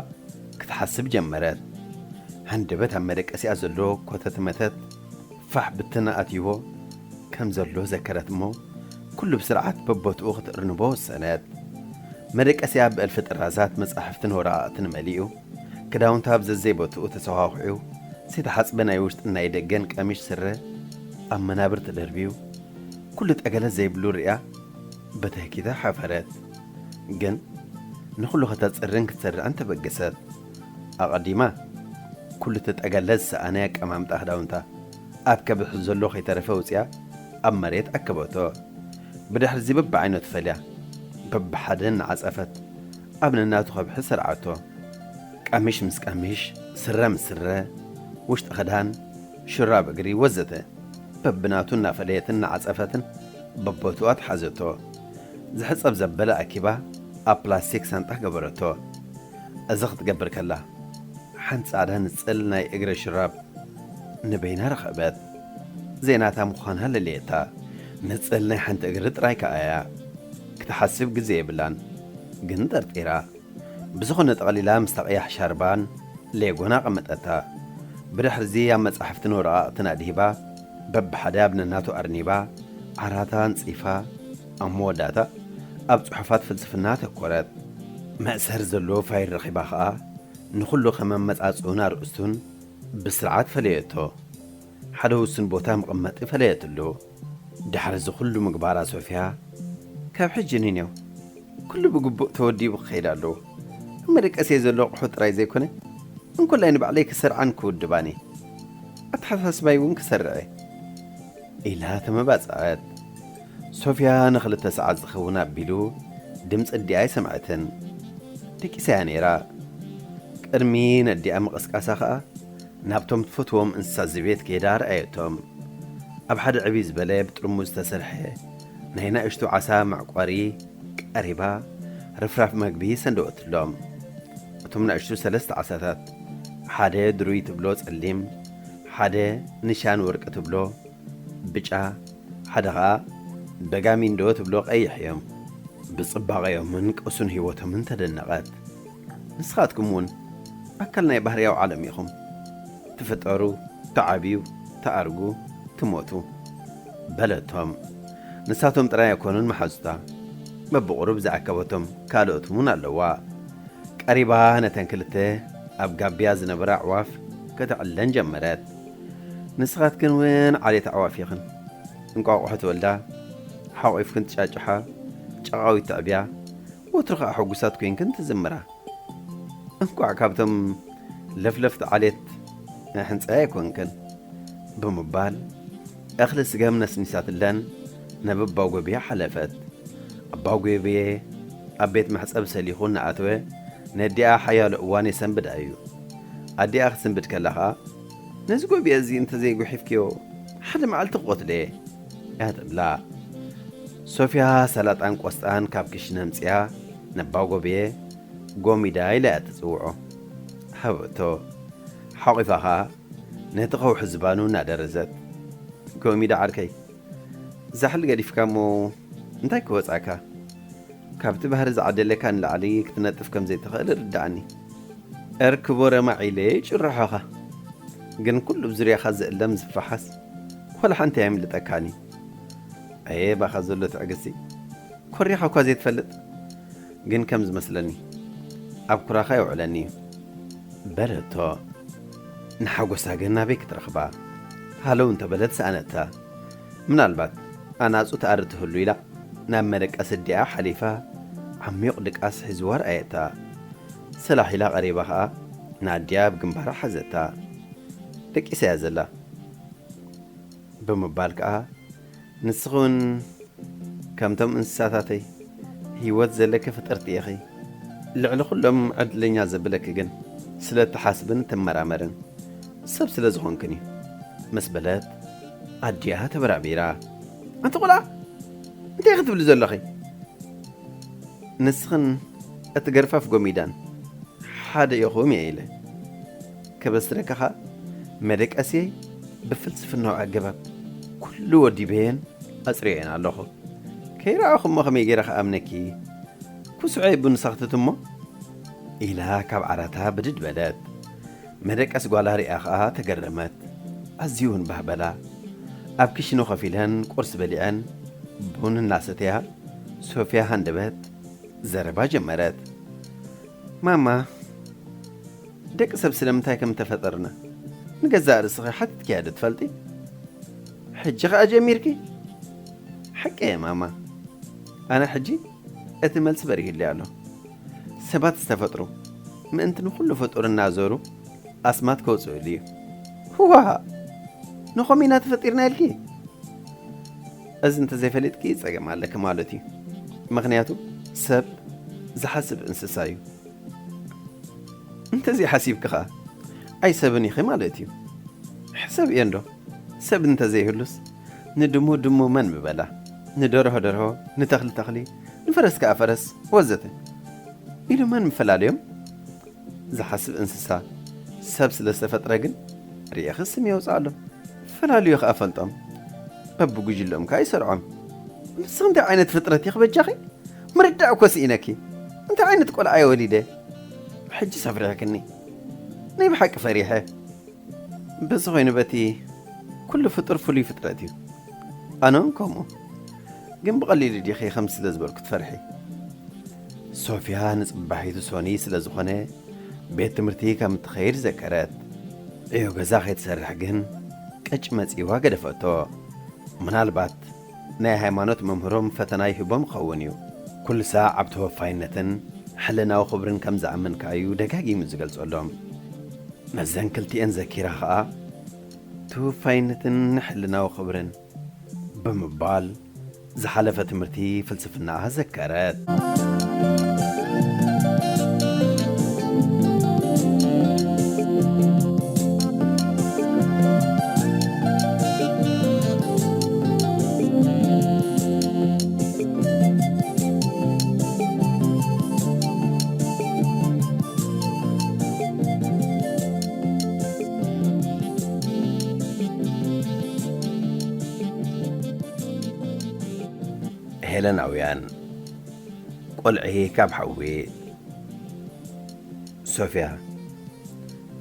ክትሓስብ ጀመረት። ሃንደበት ኣብ መደቀሲኣ ዘሎ ኮተት መተት ፋሕ ብትን ኣትይዎ ከም ዘሎ ዘከረት እሞ፣ ኩሉ ብስርዓት በቦትኡ ክትእርንቦ ወሰነት። መደቀሲኣ ብእልፊ ጥራዛት መጻሕፍትን ወረቓቕትን መሊኡ፣ ክዳውንታ ኣብ ዘዘይቦትኡ ተሰዃኹዑ፣ ዝተሓጽበ ናይ ውሽጥን ናይ ደገን ቀሚሽ ስረ ኣብ መናብር ተደርብዩ፣ ኩሉ ጠገለ ዘይብሉ ርእያ በተህኪታ ሓፈረት። ግን ንኹሉ ከተጽርን ክትሰርዕን ተበገሰት። ኣቐዲማ ኩሉ ተጠገለ ዝሰኣነ ኣቀማምጣ ክዳውንታ ኣብ ከብሒ ዘሎ ከይተረፈ ውጽያ ኣብ መሬት ኣከበቶ። ብድሕርዚ በብዓይነቱ ፈልያ በብሓደ እናዓጸፈት ኣብ ነናቱ ከብሒ ሰርዓቶ። ቀሚሽ ምስ ቀሚሽ፣ ስረ ምስ ስረ፣ ውሽጢ ክዳን፣ ሹራብ እግሪ ወዘተ በብናቱ እናፈለየትን እናዓጸፈትን በቦትኡ ኣትሓዘቶ። ዝሕጸብ ዘበለ ኣኪባ ኣብ ፕላስቲክ ሳንጣ ገበረቶ። እዚ ክትገብር ከላ፣ ሓንቲ ጻዕዳ ንጽል ናይ እግሪ ሹራብ ንበይና ረኸበት። ዘይናታ ምዃና ለለየታ። ንጽል ናይ ሓንቲ እግሪ ጥራይ ከኣ እያ። ክትሓስብ ግዜ የብላን፣ ግን ጠርጢራ። ብዝኾነ ጠቕሊላ ምስታ ቀያሕ ሻርባን ሌጎን ኣቐመጠታ። ብድሕርዚ ኣብ መጻሕፍትን ወረቓቕትን ኣድሂባ፣ በብሓደ ኣብ ነናቱ ኣርኒባ፣ ዓራታ ኣንጺፋ፣ ኣብ መወዳእታ ኣብ ጽሑፋት ፍልስፍና ኣተኮረት። መእሰር ዘለዎ ፋይል ረኺባ ኸኣ፣ ንኹሉ ከም ኣመጻጽኡን ኣርእስቱን ብስርዓት ፈለየቶ። ሓደ ውሱን ቦታ መቐመጢ ፈለየትሉ። ድሕሪ እዚ ኩሉ ምግባራ ሶፍያ፣ ካብ ሕጂ ንኔው ኩሉ ብግቡእ ተወዲቡ ክኸይድ ኣለዎ። ኣብ መደቀስየ ዘሎ ኣቑሑ ጥራይ ዘይኮነ፣ እንኮላይ ንባዕለይ ክሰርዓን ክውድባን እየ። ኣተሓሳስባይ እውን ክሰርዕ እየ፣ ኢላ ተመባጽዐት። ሶፍያ ንኽልተ ሰዓት ዝኸውን ኣቢሉ ድምጺ ኣዲኣ ኣይሰምዐትን። ደቂሳ እያ ነይራ። ቅድሚ ነዲኣ ምቕስቃሳ ኸኣ ናብቶም ትፈትዎም እንስሳ ዘቤት ከይዳ ረኣየቶም። ኣብ ሓደ ዕብይ ዝበለ ብጥርሙዝ ዝተሰርሐ ናይ ናእሽቱ ዓሳ መዕቆሪ ቀሪባ ርፍራፍ መግቢ ሰንደወትሎም። እቶም ናእሽቱ ሰለስተ ዓሳታት፣ ሓደ ድሩይ ትብሎ ጸሊም፣ ሓደ ንሻን ወርቂ ትብሎ ብጫ፣ ሓደ ኸኣ በጋሚንዶ ትብሎ ቀይሕ እዮም። ብጽባቐዮምን ቅሱን ህይወቶምን ተደነቐት። ንስኻትኩም እውን ኣካል ናይ ባህርያዊ ዓለም ኢኹም። ትፍጠሩ፣ ትዓብዩ፣ ትኣርጉ፣ ትሞቱ፣ በለቶም። ንሳቶም ጥራይ ኣይኮኑን መሓዙታ። በብቑሩብ ዝኣከበቶም ካልኦት እውን ኣለዋ። ቀሪባ ነተን ክልተ ኣብ ጋብያ ዝነበራ ኣዕዋፍ ከተዕለን ጀመረት። ንስኻትክን እውን ዓሌት ኣዕዋፍ ኢኽን። እንቋቑሖ ትወልዳ፣ ሓቑፍክን ትጫጭሓ፣ ጨቓዊት ትዕብያ፣ ወትሩ ኸኣ ሕጉሳት ኮይንክን ትዝምራ። እንቋዕ ካብቶም ለፍለፍቲ ዓሌት ናይ ሕንጻይ ኣይኮንክን፣ ብምባል እኽሊ ስገም ነስኒሳትለን ናብ ኣባ ጎብየ ሓለፈት። ኣባ ጎብየ ኣብ ቤት መሕጸቢ ሰሊኹ እናኣተወ ነዲኣ ሓያሎ እዋን የሰንብዳ እዩ። ኣዲኣ ክትስንብድ ከላ ኸኣ፣ "ነዚ ጎብየ እዚ እንተዘይጉሒፍክዮ፣ ሓደ መዓልቲ ክቐትሎ እየ" እያ ትብላ። ሶፍያ ሰላጣን ቆስጣን ካብ ክሽነ ኣምጺኣ ነባጎብየ ጎሚዳ ኢላ እያ ትጽውዖ። ሃበቶ። ሓቒፋ ኸኣ ነቲ ከውሒ ዝባኑ እናደረዘት፣ "ጎሚዳ ዓርከይ፣ ዛሕሊ ገዲፍካ እሞ እንታይ ክወጻካ? ካብቲ ባህሪ ዝዓደለካ ንላዕሊ ክትነጥፍ ከም ዘይትኽእል ይርድኣኒ። እርክቦ ረማዕ ኢለ ይጭርሖኻ። ግን ኩሉ ብዙርያኻ ዝእለም ዝፈሓስ ዋላ ሓንቲ ኣየምልጠካን እዩ። ኣየ ባኻ ዘሎ ትዕግስቲ፣ ኮሪኻ እኳ ዘይትፈልጥ። ግን ከም ዝመስለኒ ኣብ ኩራኻ የውዕለኒ እዩ" በለቶ። ንሓጎሳ ግን ናበይ ክትረኽባ? ሃለው እንተበለት ሰኣነታ። ምናልባት ኣናጹ ትኣሪ ትህሉ ኢላ ናብ መደቀሲ ኣዲኣ ሓሊፋ ዓሚቕ ድቃስ ሒዝዋ ረኣየታ። ሰላሕ ኢላ ቀሪባ ኸኣ ንኣዲኣ ኣብ ግንባራ ሓዘታ። ደቂሳ እያ ዘላ ብምባል ከኣ፣ ንስኺ እውን ከምቶም እንስሳታተይ ህይወት ዘለኪ ፍጥርቲ ኢኺ። ልዕሊ ኩሎም ዕድለኛ ዘብለኪ ግን ስለ እትሓስብን እትመራመርን ሰብ ስለ ዝኾንክን እዩ" ምስ በለት ኣዲኣ ተበራቢራ። "ኣንቲ ቆልዓ፣ እንታይ ኢኺ ትብሊ ዘለኺ? ንስኽን እቲ ገርፋፍ ጎሚዳን ሓደ ኢኹም እየ ኢለ። ከበስረካ ኸኣ መደቀስየይ ብፍልስፍናዊ ኣገባብ ኩሉ ወዲበየን ኣጽሪየን ኣለኹ። ከይረኣኹ እሞ ከመይ ገይረ ክኣምነኪ? ኩስዐይ ቡን ሰኽትት እሞ" ኢላ ካብ ዓራታ ብድድ በለት። መደቀስ ጓላ ሪኣ ኸኣ ተገረመት። ኣዝዩ እውን ባህ በላ። ኣብ ክሽነ ኮፍ ኢለን ቁርሲ በሊዐን ቡን እናሰተያ ሶፍያ ሃንደበት ዘረባ ጀመረት። "ማማ፣ ደቂ ሰብ ስለምንታይ ከም ተፈጠርና ንገዛእ ርእስኺ ሓቲትክያ ዶ ትፈልጢ? ሕጂ ኸኣ ጀሚርኪ?" "ሓቂ እየ ማማ፣ ኣነ ሕጂ እቲ መልሲ በሪሁለይ ኣሎ። ሰባት ዝተፈጥሩ ምእንቲ ንኹሉ ፍጡር እናዞሩ ኣስማት ከውፅኡሉ እዩ። ዋሃ! ንኸምኡ ኢና ተፈጢርና ኢልኪ? እዚ እንተዘይፈሊጥኪ ጸገም ኣለኪ ማለት እዩ። ምኽንያቱ ሰብ ዝሓስብ እንስሳ እዩ። እንተዘይሓሲብኪ ኸኣ ኣይሰብን ኢኺ ማለት እዩ። ሕሰብዮ እንዶ፣ ሰብ እንተዘይህሉስ ንድሙ ድሙ መን ምበላ፣ ንደርሆ ደርሆ፣ ንተኽሊ ተኽሊ፣ ንፈረስ ከኣ ፈረስ ወዘተ ኢሉ መን ምፈላልዮም? ዝሓስብ እንስሳ ሰብ ስለ ዝተፈጥረ ግን ርኢኺ ስም የውፅኣሎም፣ ፈላልዮ ከኣ ፈልጦም፣ በብጉጅለኦም ከኣ ይሰርዖም። ንስኺ እንታይ ዓይነት ፍጥረት ኢኺ በጃኺ? ምርዳእ እኮ ስኢነኪ። እንታይ ዓይነት ቆልዓ እየ ወሊደ? ሕጂ ሰፍሪሕክኒ። ናይ ብሓቂ ፈሪሐ። በዚ ኮይኑ በቲ ኩሉ ፍጡር ፍሉይ ፍጥረት እዩ። ኣነ እውን ከምኡ። ግን ብቐሊሉ ዲኺ ከም ስለ ዝበልኩ ትፈርሒ? ሶፍያ ንጽባሒቱ ሶኒ ስለ ዝኾነ ቤት ትምህርቲ ከም እትኸይድ ዘከረት። ዕዮ ገዛ ከይትሰርሕ ግን ቅጭ መጺዋ ገደፈቶ። ምናልባት ናይ ሃይማኖት መምህሮም ፈተና ይህቦም ይኸውን እዩ። ኩሉ ሳዕ ኣብ ተወፋይነትን ሕልናዊ ክብርን ከም ዝኣምን ከኣ እዩ ደጋጊሙ ዝገልጸሎም። ነዘን ክልቲኤን ዘኪራ ኸኣ፣ "ተወፋይነትን ሕልናዊ ክብርን" ብምባል ዝሓለፈ ትምህርቲ ፍልስፍናኣ ዘከረት። ሄለናውያን፣ ቆልዒ ካብ ሓዊ። ሶፍያ፣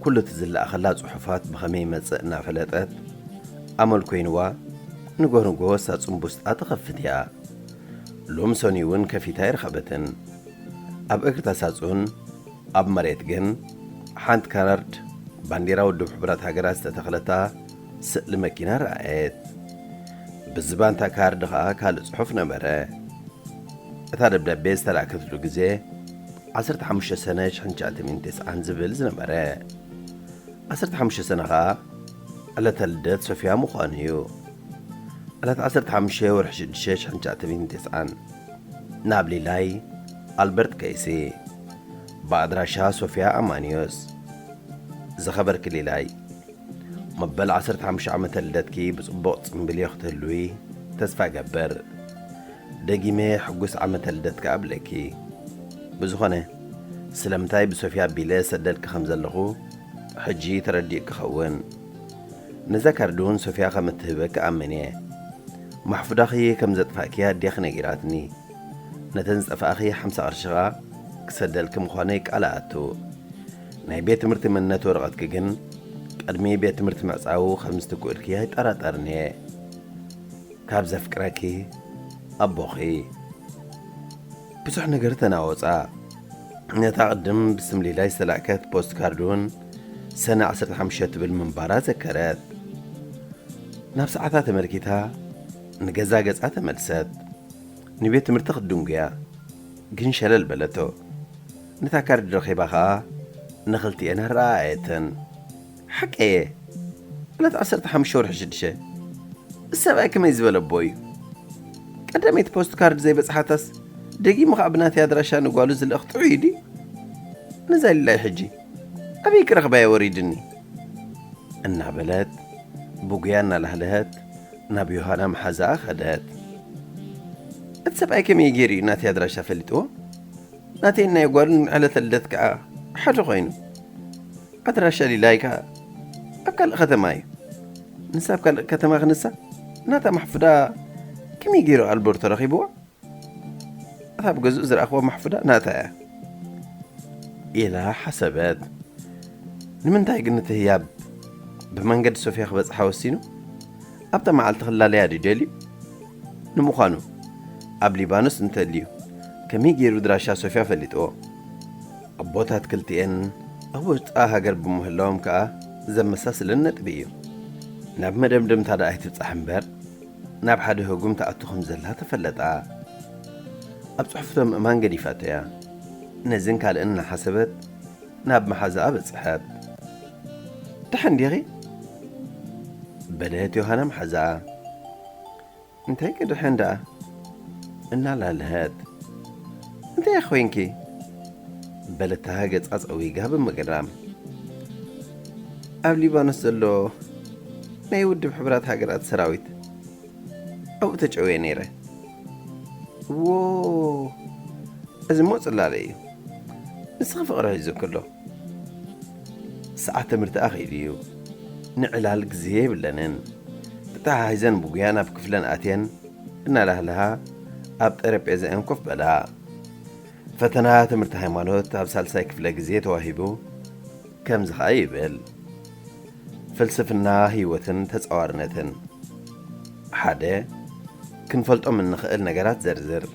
ኩሉ እቲ ዝለኣኸላ ጽሑፋት ብኸመይ ይመጽእ እናፈለጠት፣ ኣመል ኮይንዋ፣ ንጎ ንጎ ሳጹን ቡስጣ ትኸፍት እያ። ሎም ሰኑይ እውን ከፊታ ኣይረኸበትን። ኣብ እግሪ እታ ሳጹን፣ ኣብ መሬት ግን፣ ሓንቲ ካርድ ባንዴራ ውድብ ሕቡራት ሃገራት ዝተተኽለታ ስእሊ መኪና ረኣየት። ብዝባንታ ካርድ ኸኣ ካልእ ጽሑፍ ነበረ። እታ ደብዳቤ ዝተላእከትሉ ግዜ፣ ዓሰርተ ሓሙሽተ ሰነ ሽሕን ትሽዓተ ሚእትን ተስዓን ዝብል ዝነበረ። ዓሰርተ ሓሙሽተ ሰነ ኸኣ ዕለተ ልደት ሶፍያ ምዃኑ እዩ። ዕለት ዓሰርተ ሓሙሽተ ወርሒ ሽዱሽተ ሽሕን ትሽዓተ ሚእትን ተስዓን። ናብ ሊላይ ኣልበርት ከይሲ። ብኣድራሻ ሶፍያ ኣማንዮስ። ዝኸበርኪ ሊላይ፣ መበል ዓሰርተ ሓሙሽተ ዓመተ ልደትኪ ብጽቡቕ ጽምብልዮ ክትህልዊ ተስፋ እገብር። ደጊመ ሕጉስ ዓመተ ልደትካ እብለኪ። ብዝኾነ፣ ስለምንታይ ብሶፊያ ኣቢለ ሰደልኪ ከም ዘለኹ ሕጂ ተረዲእኪ ክኸውን። ነዛ ካርድ እውን ሶፊያ ከም እትህበኪ ኣምን እየ። ማሕፉዳኺ ከም ዘጥፋእኪያ ኣዴኺ ነጊራትኒ። ነተን ዝጠፋእኺ ሓምሳ ቅርሺ ኸኣ ክሰደልኪ ምዃነይ ቃል ኣኣቱ። ናይ ቤት ትምህርቲ መንነት ወረቐትኪ ግን ቅድሚ ቤት ትምህርቲ ምዕጻዉ ከም ዝትክኡልኪ ኣይጠራጠርን እየ። ካብ ዘፍቅረኪ ኣቦኺ። ብዙሕ ነገር ተናወጻ። ነታ ቅድም ብስም ሊላይ ዝተላእከት ፖስት ካርድ እውን ሰነ ዓሰርተ ሓሙሽተ ትብል ምንባራ ዘከረት። ናብ ሰዓታ ተመልኪታ ንገዛ ገጻ ተመልሰት። ንቤት ትምህርቲ ክትድንጉያ ግን ሸለል በለቶ። ነታ ካርድ ረኺባ ኸኣ ንኽልቲኤን ኣረኣኣየተን። ሓቀየ፣ ዕለት ዓሰርተ ሓሙሽተ ወርሒ ሽዱሽተ። እዚ ሰብኣይ ከመይ ዝበለ ኣቦ እዩ? ቀዳመይቲ ፖስት ካርድ ዘይበጽሓታስ ደጊሙ ኸኣ ብናተይ ኣድራሻ ንጓሉ ዝልእኽ ጥዑይ ድዩ? ነዛ ሊላይ ሕጂ ኣበይ ክረኽባ'የ ወሪድኒ? እናበለት ብጉያ እናላህለሀት ናብ ዮሃና መሓዛኣ ኸደት። እቲ ሰብኣይ ከመይ ገይሩ እዩ ናተይ ኣድራሻ ፈሊጥዎ? ናተይን ናይ ጓሉን ዕለተ ልደት ከኣ ሓደ ኾይኑ። ኣድራሻ ሊላይ ከኣ ኣብ ካልእ ከተማ እዩ። ንሳ ኣብ ካልእ ከተማ ክንሳ ናታ ማሕፉዳ ከመይ ገይሩ ኣልበርቶ ረኺብዋ? እታ ኣብ ገዝኡ ዝረኣኽዋ ማሕፉዳ ናታ እያ ኢላ ሓሰበት። ንምንታይ ግን እቲ ህያብ ብመንገዲ ሶፍያ ክበጽሓ ወሲኑ? ኣብታ መዓልቲ ክላለያ ድዩ ደልዩ? ንምዃኑ ኣብ ሊባኖስ እንተልዩ ከመይ ገይሩ ድራሻ ሶፍያ ፈሊጥዎ? ኣቦታት ክልቲኤን ኣብ ወጻኢ ሃገር ብምህላዎም ከኣ ዘመሳስለን ነጥቢ እዩ። ናብ መደምደምታ ደኣ ኣይትብጻሕ እምበር ናብ ሓደ ህጉም ትኣቱ ከም ዘላ ተፈለጣ። ኣብ ጽሑፍቶም እማን ገዲፋቶ እያ። ነዝን ካልእን እናሓሰበት ናብ መሓዛኣ በጽሐት። ደሓን ዲኺ? በለት ዮሃና መሓዛኣ። እንታይ ክድሕን ደኣ? እናላለሀት። እንታይ ኮይንኪ? በለታ ገጻ ጸዊጋ ብምግራም። ኣብ ሊባኖስ ዘሎ ናይ ውድብ ሕቡራት ሃገራት ሰራዊት ኣብኡ ተጨውየ ነይረ። ዎ፣ እዚ እሞ ጽላለ እዩ። ንስኺ ፍቕሪ ሒዙኪ ኣሎ። ሰዓት ትምህርቲ ኣኺሉ እዩ። ንዕላል ግዜ የብለንን። ተተሓሒዘን ብጉያ ናብ ክፍለን ኣትየን እናላህለሃ ኣብ ጠረጴዛኤን ኮፍ በላ። ፈተና ትምህርቲ ሃይማኖት ኣብ ሳልሳይ ክፍለ ግዜ ተዋሂቡ። ከምዚ ኸኣ ይብል። ፍልስፍና ህይወትን ተጻዋርነትን። ሓደ፣ ክንፈልጦም እንኽእል ነገራት ዘርዝር።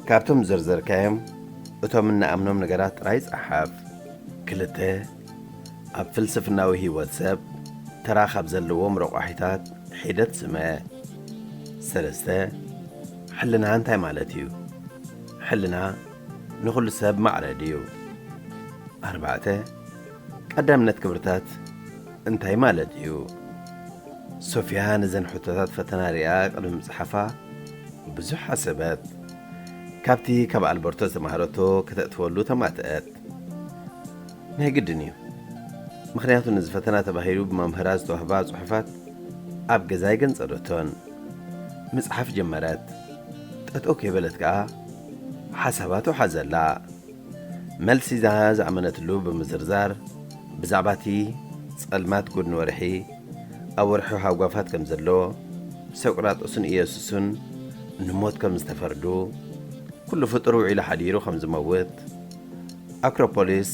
ካብቶም ዘርዘርካዮም እቶም እንኣምኖም ነገራት ጥራይ ጸሓፍ። ክልተ፣ ኣብ ፍልስፍናዊ ህይወት ሰብ ተራ ካብ ዘለዎም ረቋሒታት ሒደት ስመ። ሰለስተ፣ ሕልና እንታይ ማለት እዩ? ሕልና ንኹሉ ሰብ ማዕረ ድዩ? ኣርባዕተ፣ ቀዳምነት ክብርታት እንታይ ማለት እዩ? ሶፍያ ነዘን ሕቶታት ፈተና ሪኣ ቅድሚ ምጽሓፋ ብዙሕ ሓሰበት። ካብቲ ካብ ኣልበርቶ ዝተማህረቶ ከተእትወሉ ተማትአት። ናይ ግድን እዩ። ምኽንያቱ ነዚ ፈተና ተባሂሉ ብመምህራ ዝተዋህባ ጽሑፋት ኣብ ገዛ ኣይገንጸለቶን። ምጽሓፍ ጀመረት። ጠጠው ከይበለት ከኣ ሓሳባቱ ሓዘላ። መልሲ ሒዛ ዝኣመነትሉ ብምዝርዛር፣ ብዛዕባ እቲ ጸልማት ጎድኒ ወርሒ፣ ኣብ ወርሒ ሃጓፋት ከም ዘሎ፣ ሰቁራጦስን ኢየሱስን ንሞት ከም ዝተፈርዱ፣ ኩሉ ፍጡር ውዒሉ ሓዲሩ ከም ዝመውት፣ ኣክሮፖሊስ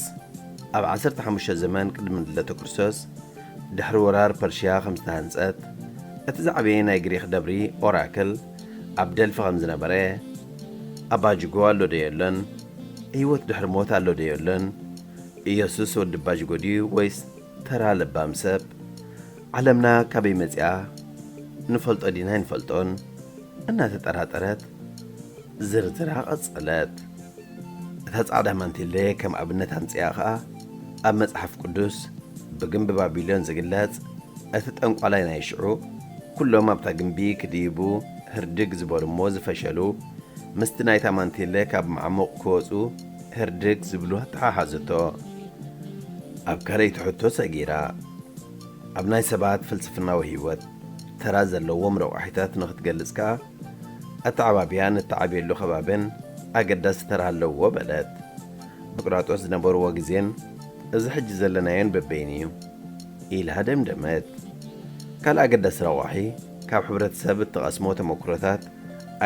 ኣብ ዓሰርተ ሓሙሽተ ዘመን ቅድሚ ልደተ ክርስቶስ ድሕሪ ወራር ፐርሽያ ከም ዝተሃንጸት፣ እቲ ዝዓበየ ናይ ግሪኽ ደብሪ ኦራክል ኣብ ደልፊ ከም ዝነበረ፣ ኣባጅጎ ኣሎ ዶ የሎን? ህይወት ድሕሪ ሞት ኣሎ ዶ የሎን? ኢየሱስ ወዲ ባጅጎ ድዩ ወይስ ተራ ለባም ሰብ? ዓለምና ካበይ መጺኣ? ንፈልጦ ዲና ኣይንፈልጦን? እናተጠራጠረት ዝርዝራ ቀጸለት። እታ ጻዕዳ ማንቲለ ከም ኣብነት ኣምጺኣ ኸኣ፣ ኣብ መጽሓፍ ቅዱስ ብግምቢ ባቢሎን ዝግለጽ፣ እቲ ጠንቋላይ ናይ ሽዑ፣ ኩሎም ኣብታ ግምቢ ክድይቡ ህርድግ ዝበሉ እሞ ዝፈሸሉ፣ ምስቲ ናይታ ማንቲለ ካብ መዓሙቕ ክወጹ ህርድግ ዝብሉ ኣተሓሓዘቶ። ኣብ ካልኣይቲ ሕቶ ሰጊራ። ኣብ ናይ ሰባት ፍልስፍናዊ ህይወት ተራ ዘለዎም ረቋሒታት ንኽትገልጽ ከኣ፣ ኣተዓባብያን እተዓብየሉ ከባብን ኣገዳሲ ተራ ኣለዎ በለት። ብቁራጦስ ዝነበርዎ ግዜን እዚ ሕጂ ዘለናዮን በበይኑ እዩ ኢላ ደምደመት። ካልእ ኣገዳሲ ረቋሒ ካብ ሕብረተሰብ እትቐስሞ ተመክሮታት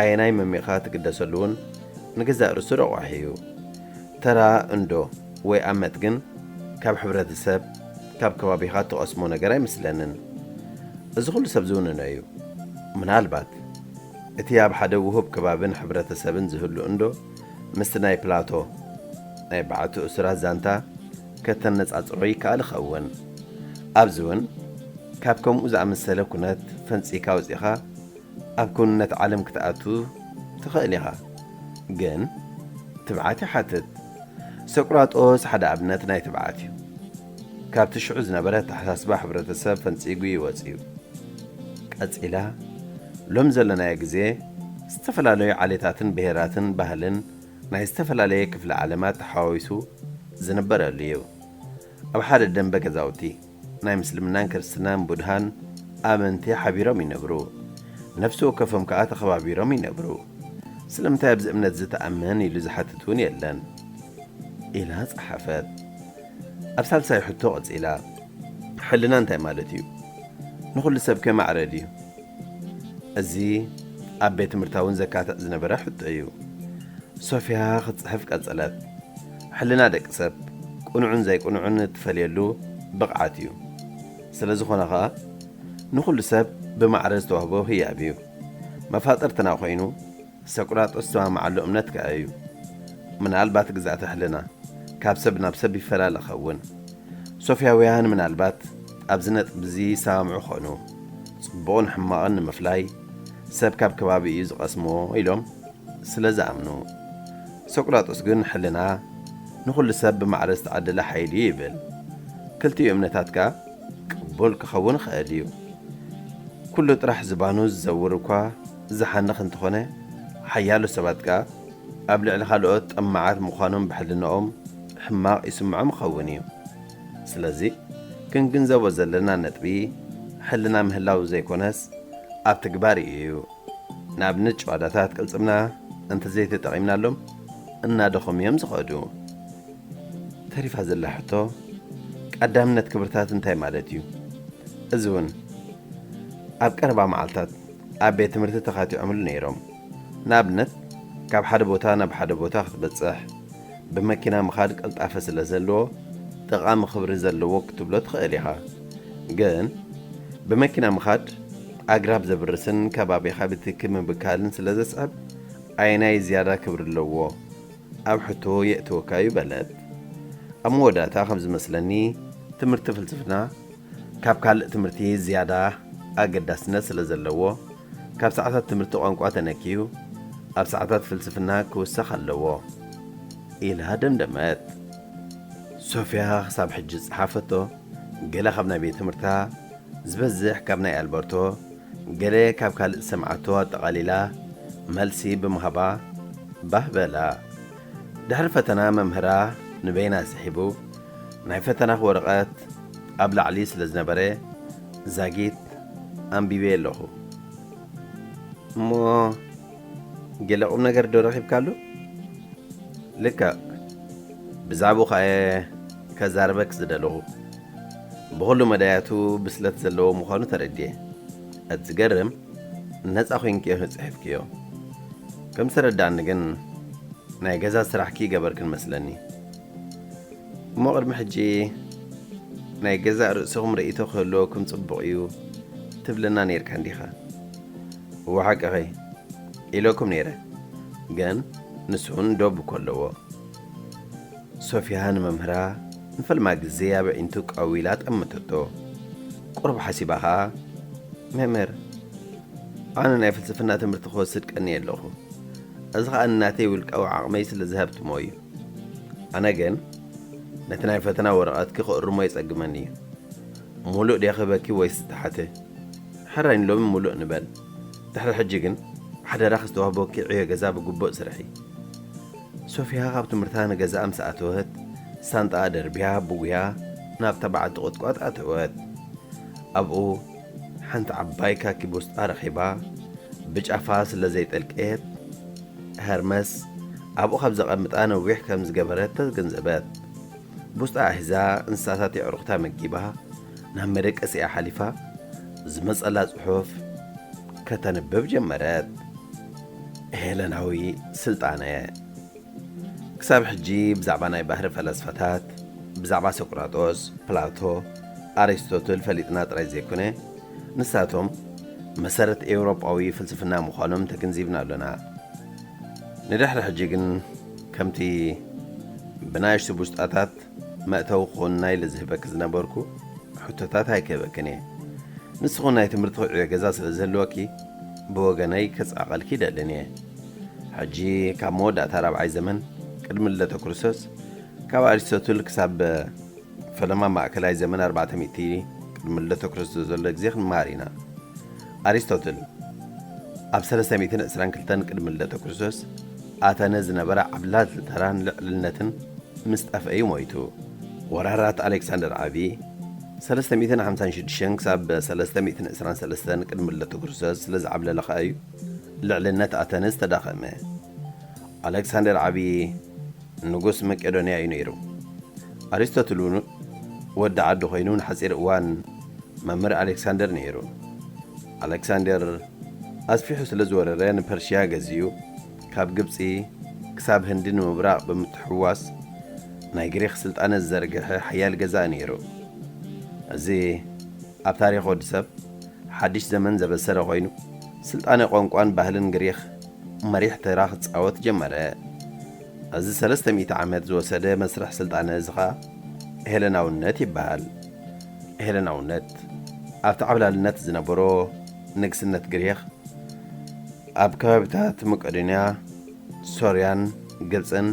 ኣየናይ መሚቕካ ትግደሰሉ እውን ንገዛእ ርእሱ ረቋሒ እዩ። ተራ እንዶ ወይ ኣመት ግን ካብ ሕብረተሰብ፣ ካብ ከባቢኻ እትቐስሞ ነገር ኣይመስለንን። እዚ ኩሉ ሰብ ዝውንኖ እዩ። ምናልባት እቲ ኣብ ሓደ ውሁብ ከባብን ሕብረተሰብን ዝህሉ እንዶ ምስቲ ናይ ፕላቶ ናይ በዓቲ እሱራት ዛንታ ከተነጻጽሮ ይከኣል ይኸውን። ኣብዚ እውን ካብ ከምኡ ዝኣመሰለ ኩነት ፈንጺካ ኣውጺኻ ኣብ ክውንነት ዓለም ክትኣቱ ትኽእል ኢኻ። ግን ትብዓት ይሓትት። ሰቁራጦስ ሓደ ኣብነት ናይ ትብዓት እዩ። ካብቲ ሽዑ ዝነበረ ኣተሓሳስባ ሕብረተሰብ ፈንጺጉ ይወጽ እዩ። ቀጺላ፣ ሎም ዘለናዮ ግዜ ዝተፈላለዩ ዓሌታትን ብሄራትን ባህልን ናይ ዝተፈላለየ ክፍለ ዓለማት ተሓዋዊሱ ዝንበረሉ እዩ። ኣብ ሓደ ደንበ ገዛውቲ ናይ ምስልምናን ክርስትናን ቡድሃን ኣመንቲ ሓቢሮም ይነብሩ። ነፍሲ ወከፎም ከኣ ተኸባቢሮም ይነብሩ። ስለምንታይ ኣብዚ እምነት እዚ ትኣምን ኢሉ ዝሓትት እውን የለን ኢላ ጸሓፈት። ኣብ ሳልሳይ ሕቶ ቀጺላ፣ ሕልና እንታይ ማለት እዩ? ንኹሉ ሰብ ከ ማዕረ ድዩ? እዚ ኣብ ቤት ትምህርታ እውን ዘካትዕ ዝነበረ ሕቶ እዩ። ሶፊያ ክትጽሕፍ ቀጸለት። ሕልና ደቂ ሰብ ቅኑዕን ዘይቅኑዕን እትፈልየሉ ብቕዓት እዩ። ስለ ዝኾነ ኸኣ ንኹሉ ሰብ ብማዕረ ዝተዋህቦ ህያብ እዩ። መፋጥርትና ኮይኑ ሰቁራጦስ ዝተማማዓሉ እምነት ከኣ እዩ። ምናልባት ግዛእቲ ሕልና ካብ ሰብ ናብ ሰብ ይፈላለ ኸውን። ሶፍያውያን ምናልባት ኣብዚ ነጥቢ እዚ ይሰማምዑ ኾኑ። ጽቡቕን ሕማቕን ንምፍላይ ሰብ ካብ ከባቢ እዩ ዝቐስሞ ኢሎም ስለ ዝኣምኑ። ሰቁራጦስ ግን ሕልና ንኹሉ ሰብ ብማዕረ ዝተዓደለ ሓይሊ እዩ ይብል። ክልቲኡ እምነታት ከኣ ቅቡል ክኸውን ይኽእል እዩ። ኩሉ ጥራሕ ዝባኑ ዝዘውር እኳ ዝሓንኽ እንተኾነ፣ ሓያሎ ሰባት ከኣ ኣብ ልዕሊ ካልኦት ጠማዓት ምዃኖም ብሕልናኦም ሕማቕ ይስምዖም ይኸውን እዩ። ስለዚ ክንግንዘቦ ዘለና ነጥቢ ሕልና ምህላው ዘይኮነስ ኣብ ተግባር እዩ። ንኣብነት ጭዋዳታት ቅልጽምና እንተዘይተጠቒምናሎም እናደኸሙ እዮም ዝኸዱ። ተሪፋ ዘላ ሕቶ ቀዳምነት ክብርታት እንታይ ማለት እዩ? እዚ እውን ኣብ ቀረባ መዓልታት ኣብ ቤት ትምህርቲ ተኻቲዖምሉ ነይሮም። ንኣብነት ካብ ሓደ ቦታ ናብ ሓደ ቦታ ክትበጽሕ ብመኪና ምኻድ ቅልጣፈ ስለ ዘለዎ ጠቓሚ ክብሪ ዘለዎ ክትብሎ ትኽእል ኢኻ። ግን ብመኪና ምኻድ ኣግራብ ዘብርስን ከባቢኻ ብትኪ ምብካልን ስለ ዘስዕብ ኣየናይ ዝያዳ ክብሪ ኣለዎ ኣብ ሕቶ የእትወካ እዩ በለት። ኣብ መወዳእታ ከም ዝመስለኒ ትምህርቲ ፍልስፍና ካብ ካልእ ትምህርቲ ዝያዳ ኣገዳስነት ስለ ዘለዎ ካብ ሰዓታት ትምህርቲ ቋንቋ ተነኪዩ ኣብ ሰዓታት ፍልስፍና ክውሰኽ ኣለዎ ኢላ ደምደመት። ሶፍያ ክሳብ ሕጂ ዝጸሓፈቶ ገለ ካብ ናይ ቤት ትምህርታ ዝበዝሕ ካብ ናይ ኣልበርቶ ገለ ካብ ካልእ ዝሰምዓቶ ኣጠቓሊላ መልሲ ብምሃባ ባህ በላ። ድሕሪ ፈተና መምህራ ንበይና ስሒቡ ናይ ፈተናኺ ወረቐት ኣብ ላዕሊ ስለ ዝነበረ ዛጊት ኣንቢበ ኣለኹ። እሞ ገለ ቁም ነገር ዶ ረኺብካሉ? ልክዕ። ብዛዕባኡ ከኣ እየ ከዛርበክ ዝደለኹ። ብኹሉ መዳያቱ ብስለት ዘለዎ ምዃኑ ተረድየ። እቲ ዝገርም ነጻ ኮይንክዮ ጽሒፍክዮ። ከም ዝተረዳእኒ ግን ናይ ገዛ ስራሕኪ ገበርክን መስለኒ። እሞ ቅድሚ ሕጂ ናይ ገዛእ ርእስኹም ርእይቶ ክህልወኩም ጽቡቕ እዩ ትብለና ነይርካ እንዲኻ። እወ ሓቅኺ ኢለኩም ነይረ፣ ግን ንሱ እውን ዶብ እኮ ኣለዎ። ሶፍያ ንመምህራ ንፈልማ ግዜ ኣብ ኣዒንቱ ቀዊላ ጠመተቶ። ቁሩብ ሓሲባ ኸኣ፣ መምህር፣ ኣነ ናይ ፍልስፍና ትምህርቲ ክወስድ ቀንየ ኣለኹ። እዚ ኸኣ ንናተይ ውልቃዊ ዓቕመይ ስለ ዝሃብትሞ እዩ። ኣነ ግን ነቲ ናይ ፈተና ወረቐትኪ ክእርሞ የጸግመኒ እዩ። ሙሉእ ድየ ክህበኪ ወይስ ዝተሓተ? ሕራይ ንሎሚ ሙሉእ ንበል። ድሕሪ ሕጂ ግን ሓደራኺ ዝተዋህበኪ ዕዮ ገዛ ብግቡእ ስርሒ። ሶፍያ ካብ ትምህርታ ንገዛኣ ምስ ኣተወት፣ ሳንጣኣ ደርብያ ብጉያ ናብታ በዓልቲ ቁጥቋጥ ኣተወት። ኣብኡ ሓንቲ ዓባይ ካኪ ቦስጣ ረኺባ፣ ብጫፋ ስለ ዘይጠልቀየት፣ ሄርመስ ኣብኡ ካብ ዘቐምጣ ነዊሕ ከም ዝገበረት ተገንዘበት። ብውስጣ ኣሂዛ፣ እንስሳታት የዕሩኽታ መጊባ፣ ናብ መደቀሲኣ ሓሊፋ፣ ዝመጸላ ጽሑፍ ከተንብብ ጀመረት። ሄለናዊ ስልጣነ። ክሳብ ሕጂ ብዛዕባ ናይ ባህሪ ፈላስፋታት፣ ብዛዕባ ሶቅራጦስ፣ ፕላቶ፣ ኣሪስቶትል ፈሊጥና ጥራይ ዘይኮነ፣ ንሳቶም መሰረት ኤውሮጳዊ ፍልስፍና ምዃኖም ተገንዚብና ኣሎና። ንድሕሪ ሕጂ ግን፣ ከምቲ ብናእሽቱ ቡስጣታት መእተዊ ክኾንና ኢለ ዝህበኪ ዝነበርኩ ሕቶታት ኣይክህበክን እየ። ንስኹን ናይ ትምህርቲ ክዕዮ ገዛ ስለ ዝህልወኪ፣ ብወገነይ ከጻቐልኪ ይደልን እየ። ሕጂ ካብ መወዳእታ ራብዓይ ዘመን ቅድሚ ልደተ ክርስቶስ፣ ካብ ኣሪስቶትል ክሳብ ፈለማ ማእከላይ ዘመን ኣርባዕተ ሚእቲ ቅድሚ ልደተ ክርስቶስ ዘሎ ግዜ ክንመሃር ኢና። ኣሪስቶትል ኣብ ሰለስተ ሚእትን ዕስራን ክልተን ቅድሚ ልደተ ክርስቶስ ኣተነ ዝነበረ ዓብላሊ ተራን ልዕልነትን ምስ ጠፍአ እዩ ሞይቱ። ወራራት ኣሌክሳንደር ዓቢ ሰለስተ ሚእትን ሓምሳን ሽዱሽተን ክሳብ ሰለስተ ሚእትን ዕስራን ሰለስተን ቅድሚ ልደተ ክርስቶስ ስለ ዝዓብለለ ከኣ እዩ ልዕልነት ኣተነ ዝተዳኸመ። ኣሌክሳንደር ዓቢ ንጉስ መቄዶንያ እዩ ነይሩ። ኣሪስቶትል እውን ወዲ ዓዲ ኮይኑ ንሓጺር እዋን መምህር ኣሌክሳንደር ነይሩ። ኣሌክሳንደር ኣስፊሑ ስለ ዝወረረ ንፐርሽያ ገዚኡ ካብ ግብጺ ክሳብ ህንዲ ንምብራቕ ብምትሕውዋስ ናይ ግሪኽ ስልጣነ ዝዘርግሐ ሓያል ገዛኢ ነይሩ። እዚ ኣብ ታሪኽ ወዲ ሰብ ሓድሽ ዘመን ዘበሰረ ኮይኑ፣ ስልጣነ ቋንቋን ባህልን ግሪኽ መሪሕ ተራ ክጻወት ጀመረ። እዚ ሰለስተ ሚእቲ ዓመት ዝወሰደ መስርሕ ስልጣነ እዚ ኸኣ ሄለናውነት ይበሃል። ሄለናውነት ኣብቲ ዓብላልነት ዝነበሮ ንግስነት ግሪኽ ኣብ ከባቢታት መቄዶንያ፣ ሶርያን ግብጽን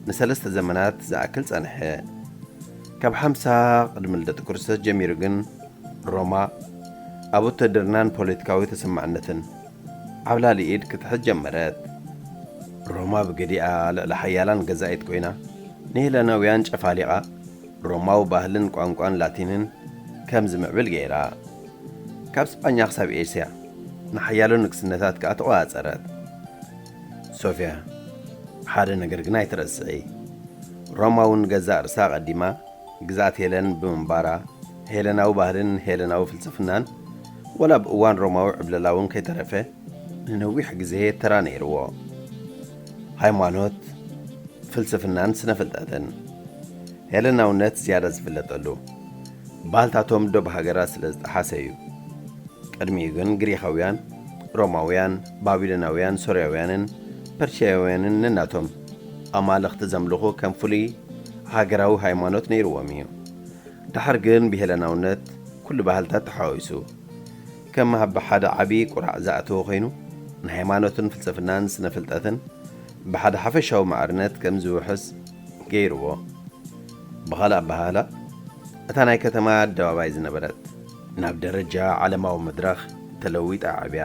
ንሰለስተ ዘመናት ዝኣክል ጸንሐ። ካብ ሓምሳ ቅድሚ ልደት ክርስቶስ ጀሚሩ ግን ሮማ ኣብ ውትድርናን ፖለቲካዊ ተሰማዕነትን ዓብላሊ ኢድ ክትሕዝ ጀመረት። ሮማ ብገዲኣ ልዕሊ ሓያላን ገዛኢት ኮይና ንሄለናውያን ጨፋሊቓ ሮማዊ ባህልን ቋንቋን ላቲንን ከም ዝምዕብል ገይራ። ካብ ስጳኛ ክሳብ ኤስያ ንሓያሎ ንግስነታት ከኣ ተቖጻጸረት። ሶፍያ፣ ሓደ ነገር ግን ኣይትረስዒ። ሮማ እውን ገዛእ ርእሳ ኣቐዲማ ግዝኣት ሄለን ብምንባራ፣ ሄለናዊ ባህልን ሄለናዊ ፍልስፍናን፣ ወላ ኣብ እዋን ሮማዊ ዕብለላ እውን ከይተረፈ፣ ንነዊሕ ግዜ ተራ ነይርዎ። ሃይማኖት፣ ፍልስፍናን ስነ ፍልጠትን። ሄለናውነት ዝያዳ ዝፍለጠሉ፣ ባህልታቶም ዶብ ሃገራት ስለ ዝጠሓሰ እዩ። ቅድሚኡ ግን ግሪኻውያን፣ ሮማውያን፣ ባቢሎናውያን፣ ሶርያውያንን ፐርሽያውያንን ነናቶም ኣማልኽቲ ዘምልኹ ከም ፍሉይ ሃገራዊ ሃይማኖት ነይርዎም እዩ። ደሓር ግን ብሄለናውነት ኩሉ ባህልታት ተሓዋዊሱ ከም ኣብ ሓደ ዓቢ ቁራዕ ዝኣተወ ኮይኑ፣ ንሃይማኖትን ፍልስፍናን ስነ ፍልጠትን ብሓደ ሓፈሻዊ ማዕርነት ከም ዝውሕዝ ገይርዎ። ብኻልእ ኣበሃህላ፣ እታ ናይ ከተማ ኣደባባይ ዝነበረት ናብ ደረጃ ዓለማዊ መድረኽ ተለዊጣ ዓብያ።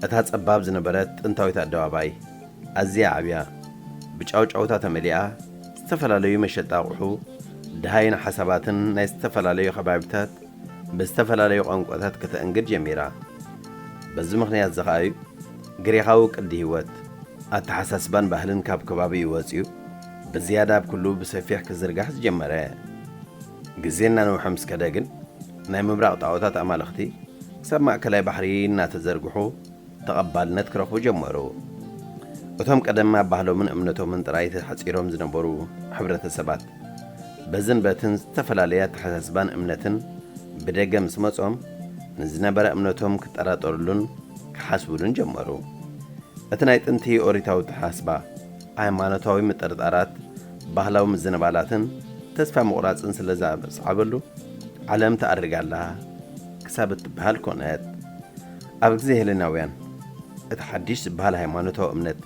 እታ ጸባብ ዝነበረት ጥንታዊት ኣደባባይ ኣዝያ ዓብያ፣ ብጫውጫውታ ተመሊኣ፣ ዝተፈላለዩ መሸጣ ኣቑሑ፣ ደሃይን ሓሳባትን ናይ ዝተፈላለዩ ከባቢታት ብዝተፈላለዩ ቋንቋታት ከተእንግድ ጀሚራ። በዚ ምኽንያት እዚ ኸኣ እዩ ግሪኻዊ ቅዲ ህይወት፣ ኣተሓሳስባን ባህልን ካብ ከባቢኡ ወጺኡ ብዝያዳ ኣብ ኩሉ ብሰፊሕ ክዝርጋሕ ዝጀመረ። ግዜ እናነውሐ ምስ ከደ ግን ናይ ምብራቕ ጣዖታት ኣማልኽቲ ክሳብ ማእከላይ ባሕሪ እናተዘርግሑ ተቐባልነት ክረኽቡ ጀመሩ። እቶም ቀደም ኣብ ባህሎምን እምነቶምን ጥራይ ተሓጺሮም ዝነበሩ ሕብረተሰባት በዝን በትን ዝተፈላለየ ኣተሓሳስባን እምነትን ብደገ ምስ መጾም ንዝነበረ እምነቶም ክጠራጠሩሉን ክሓስቡሉን ጀመሩ። እቲ ናይ ጥንቲ ኦሪታዊ ኣተሓሳስባ፣ ሃይማኖታዊ ምጥርጣራት፣ ባህላዊ ምዝንባላትን ተስፋ ምቑራጽን ስለ ዘስዓበሉ፣ ዓለም ትኣርግ ኣላ ክሳብ እትበሃል ኮነት። ኣብ ግዜ ሄለናውያን፣ እቲ ሓድሽ ዝበሃል ሃይማኖታዊ እምነት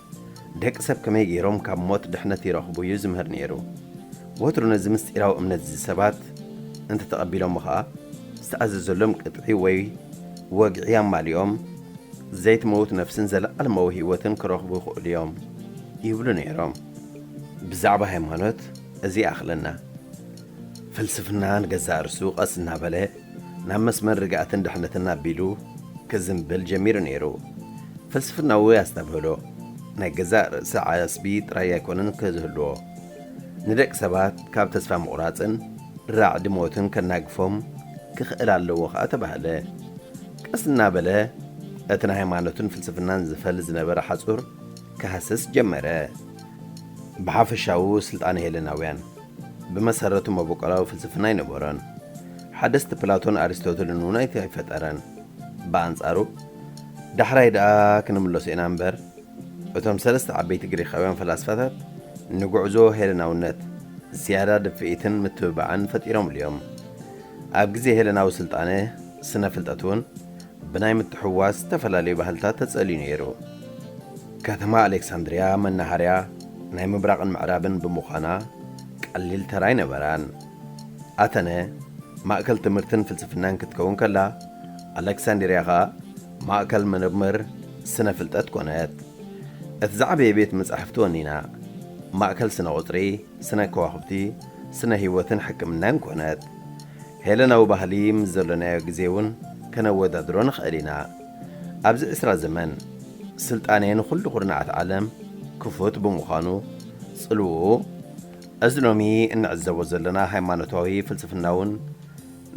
ደቂ ሰብ ከመይ ገይሮም ካብ ሞት ድሕነት ይረኽቡ እዩ ዝምህር ነይሩ። ወትሩ ነዚ ምስጢራዊ እምነት እዚ ሰባት እንተተቐቢሎሞ ኸኣ፣ ዝተኣዘዘሎም ቅጥዒ ወይ ወግዒ ኣማሊኦም ዘይትመውት ነፍስን ዘለኣለማዊ ህይወትን ክረኽቡ ይኽእሉ እዮም ይብሉ ነይሮም። ብዛዕባ ሃይማኖት እዚ ይኣኽለና። ፍልስፍና ንገዛእ ርእሱ ቀስ እናበለ ናብ መስመር ርግኣትን ድሕነትን ኣቢሉ ክዝንብል ጀሚሩ ነይሩ። ፍልስፍናዊ ኣስተብህሎ ናይ ገዛእ ርእሲ ዓስቢ ጥራይ ኣይኮነን ክዝህልዎ፣ ንደቂ ሰባት ካብ ተስፋ ምቑራጽን ራዕዲ ሞትን ከናግፎም ክኽእል ኣለዎ ከኣ ተባህለ። ቀስ እናበለ እቲ ናይ ሃይማኖትን ፍልስፍናን ዝፈል ዝነበረ ሓጹር ክሃስስ ጀመረ። ብሓፈሻዊ ስልጣነ ሄለናውያን ብመሰረቱ መበቆላዊ ፍልስፍና ኣይነበሮን። ሓደስቲ ፕላቶን ኣሪስቶትልን እውን ኣይፈጠረን። ብኣንጻሩ ዳሕራይ ደኣ ክንምለሶ ኢና እምበር፣ እቶም ሰለስተ ዓበይቲ ግሪኻውያን ፈላስፋታት ንጉዕዞ ሄለናውነት ዝያዳ ድፍኢትን ምትብባዕን ፈጢሮምሉ እዮም። ኣብ ግዜ ሄለናዊ ስልጣነ፣ ስነ ፍልጠት እውን ብናይ ምትሕውዋስ ዝተፈላለዩ ባህልታት ተጸልዩ ነይሩ። ከተማ ኣሌክሳንድርያ መናሃርያ ናይ ምብራቕን ምዕራብን ብምዃና ቀሊል ተራ ኣይነበራን። ኣተነ ማእከል ትምህርትን ፍልስፍናን ክትከውን ከላ፣ ኣሌክሳንድርያ ኸኣ ማእከል ምርምር ስነ ፍልጠት ኮነት። እቲ ዝዓበየ ቤት መጻሕፍቲ ወኒና፣ ማእከል ስነ ቁጽሪ፣ ስነ ከዋኽብቲ፣ ስነ ህይወትን ሕክምናን ኮነት። ሄለናዊ ባህሊ ምስ ዘሎናዮ ግዜ እውን ከነወዳድሮ ንኽእል ኢና። ኣብዚ ዕስራ ዘመን፣ ስልጣኔ ንኹሉ ኩርናዓት ዓለም ክፉት ብምዃኑ፣ ጽልውኡ እዚ ሎሚ እንዕዘቦ ዘለና ሃይማኖታዊ ፍልስፍና እውን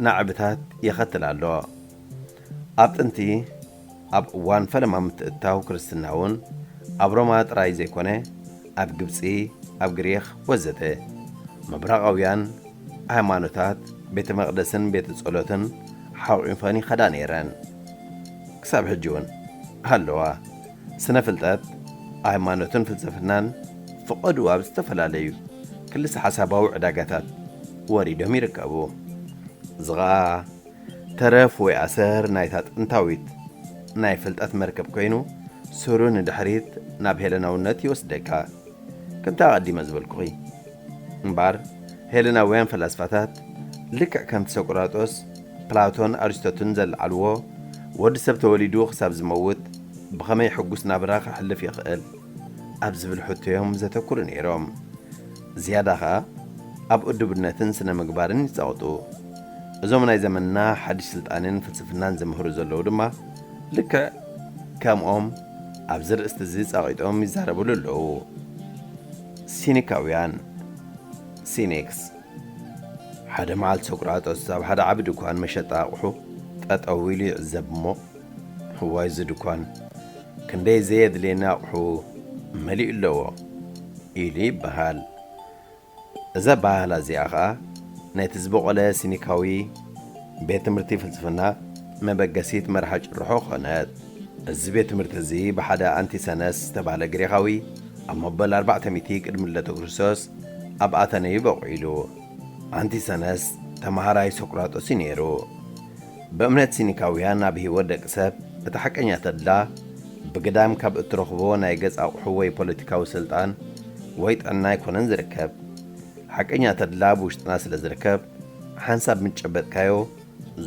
ናዕብታት የኸትል ኣሎ። ኣብ ጥንቲ፣ ኣብ እዋን ፈለማ ምትእትታው ክርስትና እውን ኣብ ሮማ ጥራይ ዘይኮነ፣ ኣብ ግብጺ፣ ኣብ ግሪኽ ወዘተ ምብራቓውያን ሃይማኖታት ቤተ መቕደስን ቤተ ጸሎትን ሓቑፈን ይኸዳ ነይረን። ክሳብ ሕጂ እውን ኣለዋ። ስነ ፍልጠት፣ ሃይማኖትን ፍልስፍናን ፈቐድኡ ኣብ ዝተፈላለዩ ክልሰ ሓሳባዊ ዕዳጋታት ወሪዶም ይርከቡ። እዚ ኸኣ ተረፍ ወይ ኣሰር ናይታ ጥንታዊት ናይ ፍልጠት መርከብ ኮይኑ፣ ስሩ ንድሕሪት ናብ ሄለናውነት ይወስደካ። ከምቲ ኣቐዲመ ዝበልኩኺ እምበኣር፣ ሄለናውያን ፈላስፋታት ልክዕ ከምቲ ሶቅራጦስ፣ ፕላቶን፣ ኣሪስቶትን ዘለዓልዎ፣ ወዲ ሰብ ተወሊዱ ክሳብ ዝመውት ብኸመይ ሕጉስ ናብራ ከሕልፍ ይኽእል ኣብ ዝብል ሕቶ እዮም ዘተኩሩ ነይሮም። ዝያዳ ኸኣ ኣብ እዱብነትን ስነ ምግባርን ይጻወጡ። እዞም ናይ ዘመንና ሓድሽ ስልጣኔን ፍልስፍናን ዝምህሩ ዘለዉ ድማ ልክዕ ከምኦም ኣብዚ ርእስቲ እዚ ጻቒጦም ይዛረብሉ ኣለዉ። ሲኒካውያን፣ ሲኒክስ። ሓደ መዓልቲ ሶቅራጦስ ኣብ ሓደ ዓቢ ድኳን መሸጣ ኣቑሑ ጠጠው ኢሉ ይዕዘብ እሞ፣ "እዋይ፣ እዚ ድኳን ክንደይ ዘየድልየኒ ኣቑሑ መሊኡ ኣለዎ" ኢሉ ይበሃል። እዛ ኣበሃህላ እዚኣ ኸኣ ነቲ ዝበቖለ ሲኒካዊ ቤት ትምህርቲ ፍልስፍና መበገሲት መርሃ ጭርሖ ኾነት። እዚ ቤት ትምህርቲ እዚ ብሓደ ኣንቲሰነስ ዝተባህለ ግሪኻዊ ኣብ መበል ኣርባዕተ ሚእቲ ቅድሚ ልደተ ክርስቶስ ኣብ ኣተነዩ በቑዒሉ። ኣንቲሰነስ ተማሃራይ ሶቅራጦስ እዩ ነይሩ። ብእምነት ሲኒካውያን ኣብ ህይወት ደቂ ሰብ እቲ ሓቀኛ ተድላ ብግዳም ካብ እትረኽቦ ናይ ገጽ ኣቑሑ ወይ ፖለቲካዊ ስልጣን ወይ ጥዕና ኣይኮነን ዝርከብ። ሓቀኛ ተድላ ብውሽጥና ስለ ዝርከብ፣ ሓንሳብ ምስ ጨበጥካዮ፣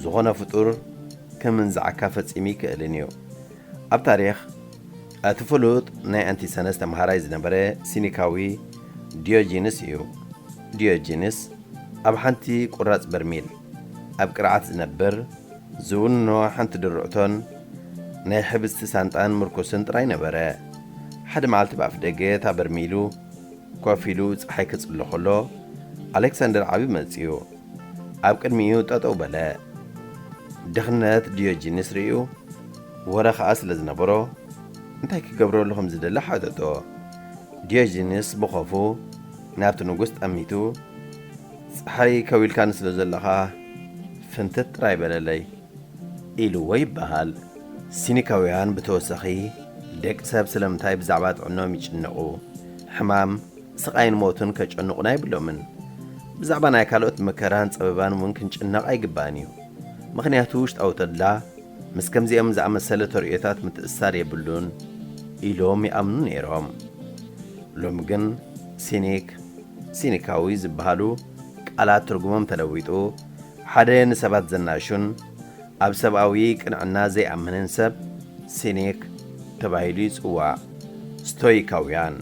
ዝኾነ ፍጡር ክምንዝዓካ ፈጺሙ ይክእልን እዩ። ኣብ ታሪኽ፣ እቲ ፍሉጥ ናይ ኣንቲሰነስ ተምሃራይ ዝነበረ ሲኒካዊ ዲዮጂንስ እዩ። ዲዮጂንስ ኣብ ሓንቲ ቁራጽ በርሚል ኣብ ቅርዓት ዝነብር ዝውንኖ ሓንቲ ድርዕቶን ናይ ሕብስቲ ሳንጣን ምርኩስን ጥራይ ነበረ። ሓደ መዓልቲ ብኣፍደገ እታ በርሚሉ ኮፍ ኢሉ ጸሓይ ክጽሎ ከሎ፣ ኣሌክሳንደር ዓቢ መጺኡ ኣብ ቅድሚኡ ጠጠው በለ። ድኽነት ዲዮጂንስ ርእዩ፣ ወረ ኸኣ ስለ ዝነበሮ፣ እንታይ ክገብረሉ ከም ዝደሊ ሓተቶ። ዲዮጂንስ ብኸፉ ናብቲ ንጉስ ጠሚቱ፣ "ጸሓይ ከዊልካኒ ስለ ዘለኻ፣ ፍንትት ጥራይ በለለይ" ኢልዎ ይበሃል። ሲኒካውያን ብተወሳኺ፣ ደቂ ሰብ ስለምንታይ ብዛዕባ ጥዕኖም ይጭነቑ? ሕማም፣ ስቓይን ሞትን ከጨንቑና የብሎምን። ብዛዕባ ናይ ካልኦት መከራን ጸበባን እውን ክንጭነቕ ኣይግባእን እዩ። ምኽንያቱ ውሽጣዊ ተድላ ምስ ከምዚኦም ዝኣመሰለ ተርእዮታት ምትእስሳር የብሉን ኢሎም ይኣምኑ ነይሮም። ሎሚ ግን ሲኒክ፣ ሲኒካዊ ዝበሃሉ ቃላት ትርጉሞም ተለዊጡ፣ ሓደ ንሰባት ዘናሹን ኣብ ሰብኣዊ ቅንዕና ዘይኣምንን ሰብ ሲኒክ ተባሂሉ ይጽዋዕ። ስቶይካውያን።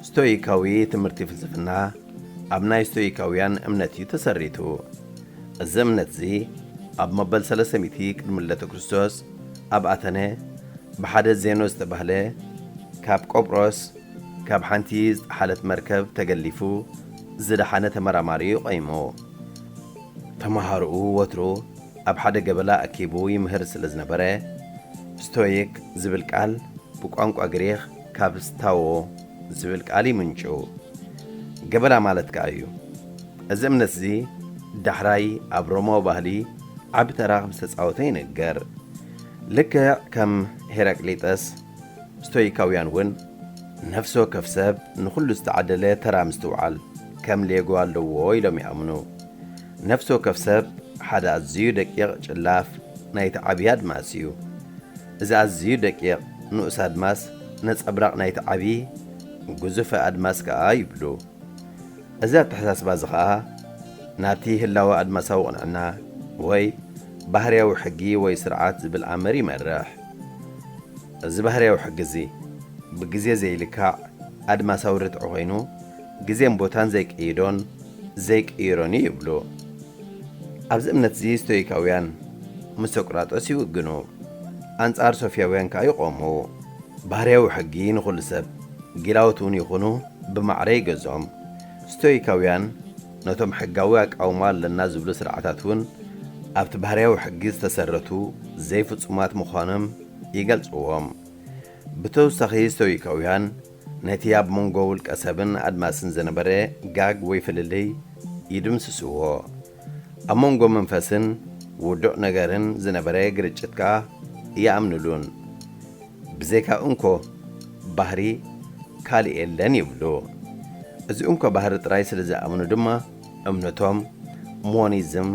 ስቶይካዊ ትምህርቲ ፍልስፍና ኣብ ናይ ስቶይካውያን እምነት እዩ ተሰሪቱ። እዚ እምነት እዚ ኣብ መበል ሰለስተ ሚእቲ ቅድሚ ልደተ ክርስቶስ ኣብ ኣተነ ብሓደ ዜኖ ዝተባህለ ካብ ቆጵሮስ ካብ ሓንቲ ዝጠሓለት መርከብ ተገሊፉ ዝደሓነ ተመራማሪ እዩ ቆይሙ። ተመሃሮኡ ወትሩ ኣብ ሓደ ገበላ ኣኪቡ ይምህር ስለ ዝነበረ፣ ስቶይክ ዝብል ቃል ብቋንቋ ግሪኽ ካብ ስታዎ ዝብል ቃል ይምንጩ። ገበላ ማለት ከኣ እዩ። እዚ እምነት እዚ ዳሕራይ ኣብ ሮማዊ ባህሊ ዓቢ ተራ ከም ዝተጻወተ ይንገር። ልክዕ ከም ሄራቅሊጠስ፣ ስቶይካውያን እውን ነፍሲ ወከፍ ሰብ ንኹሉ ዝተዓደለ ተራ ምስትውዓል ከም ሌጎ ኣለዎ ኢሎም ይኣምኑ። ነፍሲ ወከፍ ሰብ ሓደ ኣዝዩ ደቂቕ ጭላፍ ናይቲ ዓብዪ ኣድማስ እዩ። እዚ ኣዝዩ ደቂቕ ንኡስ ኣድማስ ነጸብራቕ ናይቲ ዓብዪ ግዙፍ ኣድማስ ከኣ ይብሉ። እዚ ኣተሓሳስባ እዚ ኸኣ ናብቲ ህላወ ኣድማሳዊ ቅንዕና ወይ ባህርያዊ ሕጊ ወይ ስርዓት ዝብል ኣምር ይመርሕ። እዚ ባህርያዊ ሕጊ እዚ ብግዜ ዘይልካዕ ኣድማሳዊ ርትዒ ኮይኑ፣ ግዜን ቦታን ዘይቅይዶን ዘይቅይሮን እዩ ይብሉ። ኣብዚ እምነት እዚ ስቶይካውያን ምስ ሶቅራጦስ ይውግኑ፣ ኣንጻር ሶፍያውያን ከኣ ይቖሙ። ባህርያዊ ሕጊ ንኹሉ ሰብ፣ ጊላዎት እውን ይኹኑ፣ ብማዕረ ይገዝኦም። ስቶይካውያን ነቶም ሕጋዊ ኣቃውማ ኣለና ዝብሉ ስርዓታት እውን ኣብቲ ባህርያዊ ሕጊ ዝተሰረቱ ዘይፍጹማት ምዃኖም ይገልጽዎም። ብተወሳኺ ስቶይካውያን ነቲ ኣብ መንጎ ውልቀ ሰብን ኣድማስን ዝነበረ ጋግ ወይ ፍልልይ ይድምስስዎ። ኣብ መንጎ መንፈስን ውዱዕ ነገርን ዝነበረ ግርጭት ከኣ ይኣምንሉን። ብዘይካ እንኮ ባህሪ ካልእ የለን ይብሉ። እዚ እንኮ ባህሪ ጥራይ ስለ ዝኣምኑ ድማ እምነቶም ሞኒዝም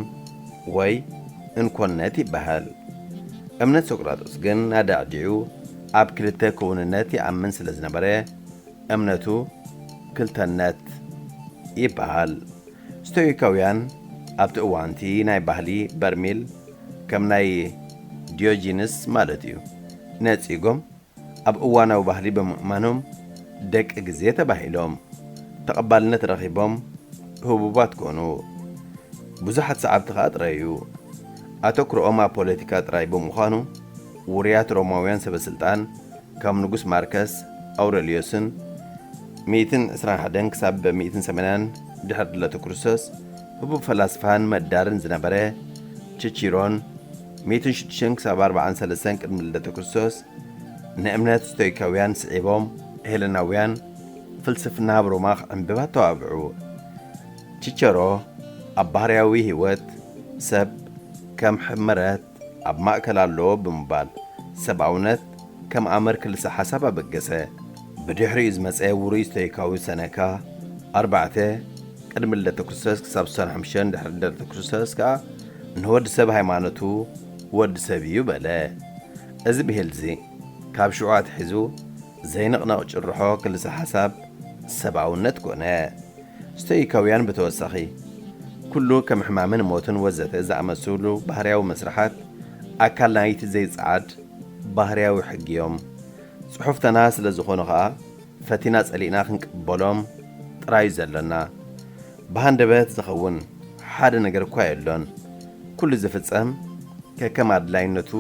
ወይ እንኮነት ይበሃል። እምነት ሶቅራጦስ ግን ኣዳዕዲዑ ኣብ ክልተ ክውንነት ይኣምን ስለ ዝነበረ እምነቱ ክልተነት ይበሃል። ስቶይካውያን ኣብቲ እዋንቲ ናይ ባህሊ በርሚል ከም ናይ ዲዮጂንስ ማለት እዩ ነጺጎም ኣብ እዋናዊ ባህሊ ብምእማኖም ደቂ ግዜ ተባሂሎም ተቐባልነት ረኺቦም ህቡባት ኮኑ። ብዙሓት ሰዓብቲ ከኣ ጥረዩ። ኣተኩሮኦም ኣብ ፖለቲካ ጥራይ ብምዃኑ ውሩያት ሮማውያን ሰበ ስልጣን ከም ንጉስ ማርከስ ኣውረልዮስን ሚእትን ዕስራን ሓደን ክሳብ ሚእትን ሰማንያን ድሕሪ ልደተ ክርስቶስ ህቡብ ፈላስፋን መዳርን ዝነበረ ቺቺሮን ሚእትን ሽዱሽተን ክሳብ ኣርባዓን ሰለስተን ቅድሚ ልደተ ክርስቶስ ንእምነት ስቶይካውያን ስዒቦም ሄለናውያን ፍልስፍና ኣብ ሮማ ክዕንብብ ኣተባብዑ። ቺቸሮ ኣብ ባህርያዊ ህይወት ሰብ ከም ሕመረት ኣብ ማእከል ኣሎ ብምባል ሰብኣውነት ከም ኣመር ክልሰ ሓሳብ ኣበገሰ። ብድሕሪኡ ዝመጸ ውሩይ ስቶይካዊ ሰነካ ኣርባዕተ ቅድሚ ልደተ ክርስቶስ ክሳብ ስሳን ሓሙሽተን ድሕሪ ልደተ ክርስቶስ ከኣ ንወዲ ሰብ ሃይማኖቱ ወዲ ሰብ እዩ በለ። እዚ ብሂል እዚ ካብ ሽዑ ኣትሒዙ ዘይንቕነቕ ጭርሖ ክልሰ ሓሳብ ሰብኣውነት ኮነ። ስቶይካውያን ብተወሳኺ ኩሉ ከም ሕማምን ሞትን ወዘተ ዝኣመሰሉ ባህርያዊ መስርሓት ኣካል ናይቲ ዘይጸዓድ ባህርያዊ ሕጊ እዮም። ጽሑፍተና ስለ ዝኾኑ ኸኣ ፈቲና ጸሊእና ክንቅበሎም ጥራይ እዩ ዘሎና። ብሃንደበት ዝኸውን ሓደ ነገር እኳ የሎን። ኩሉ ዝፍጸም ከከም ኣድላይነቱ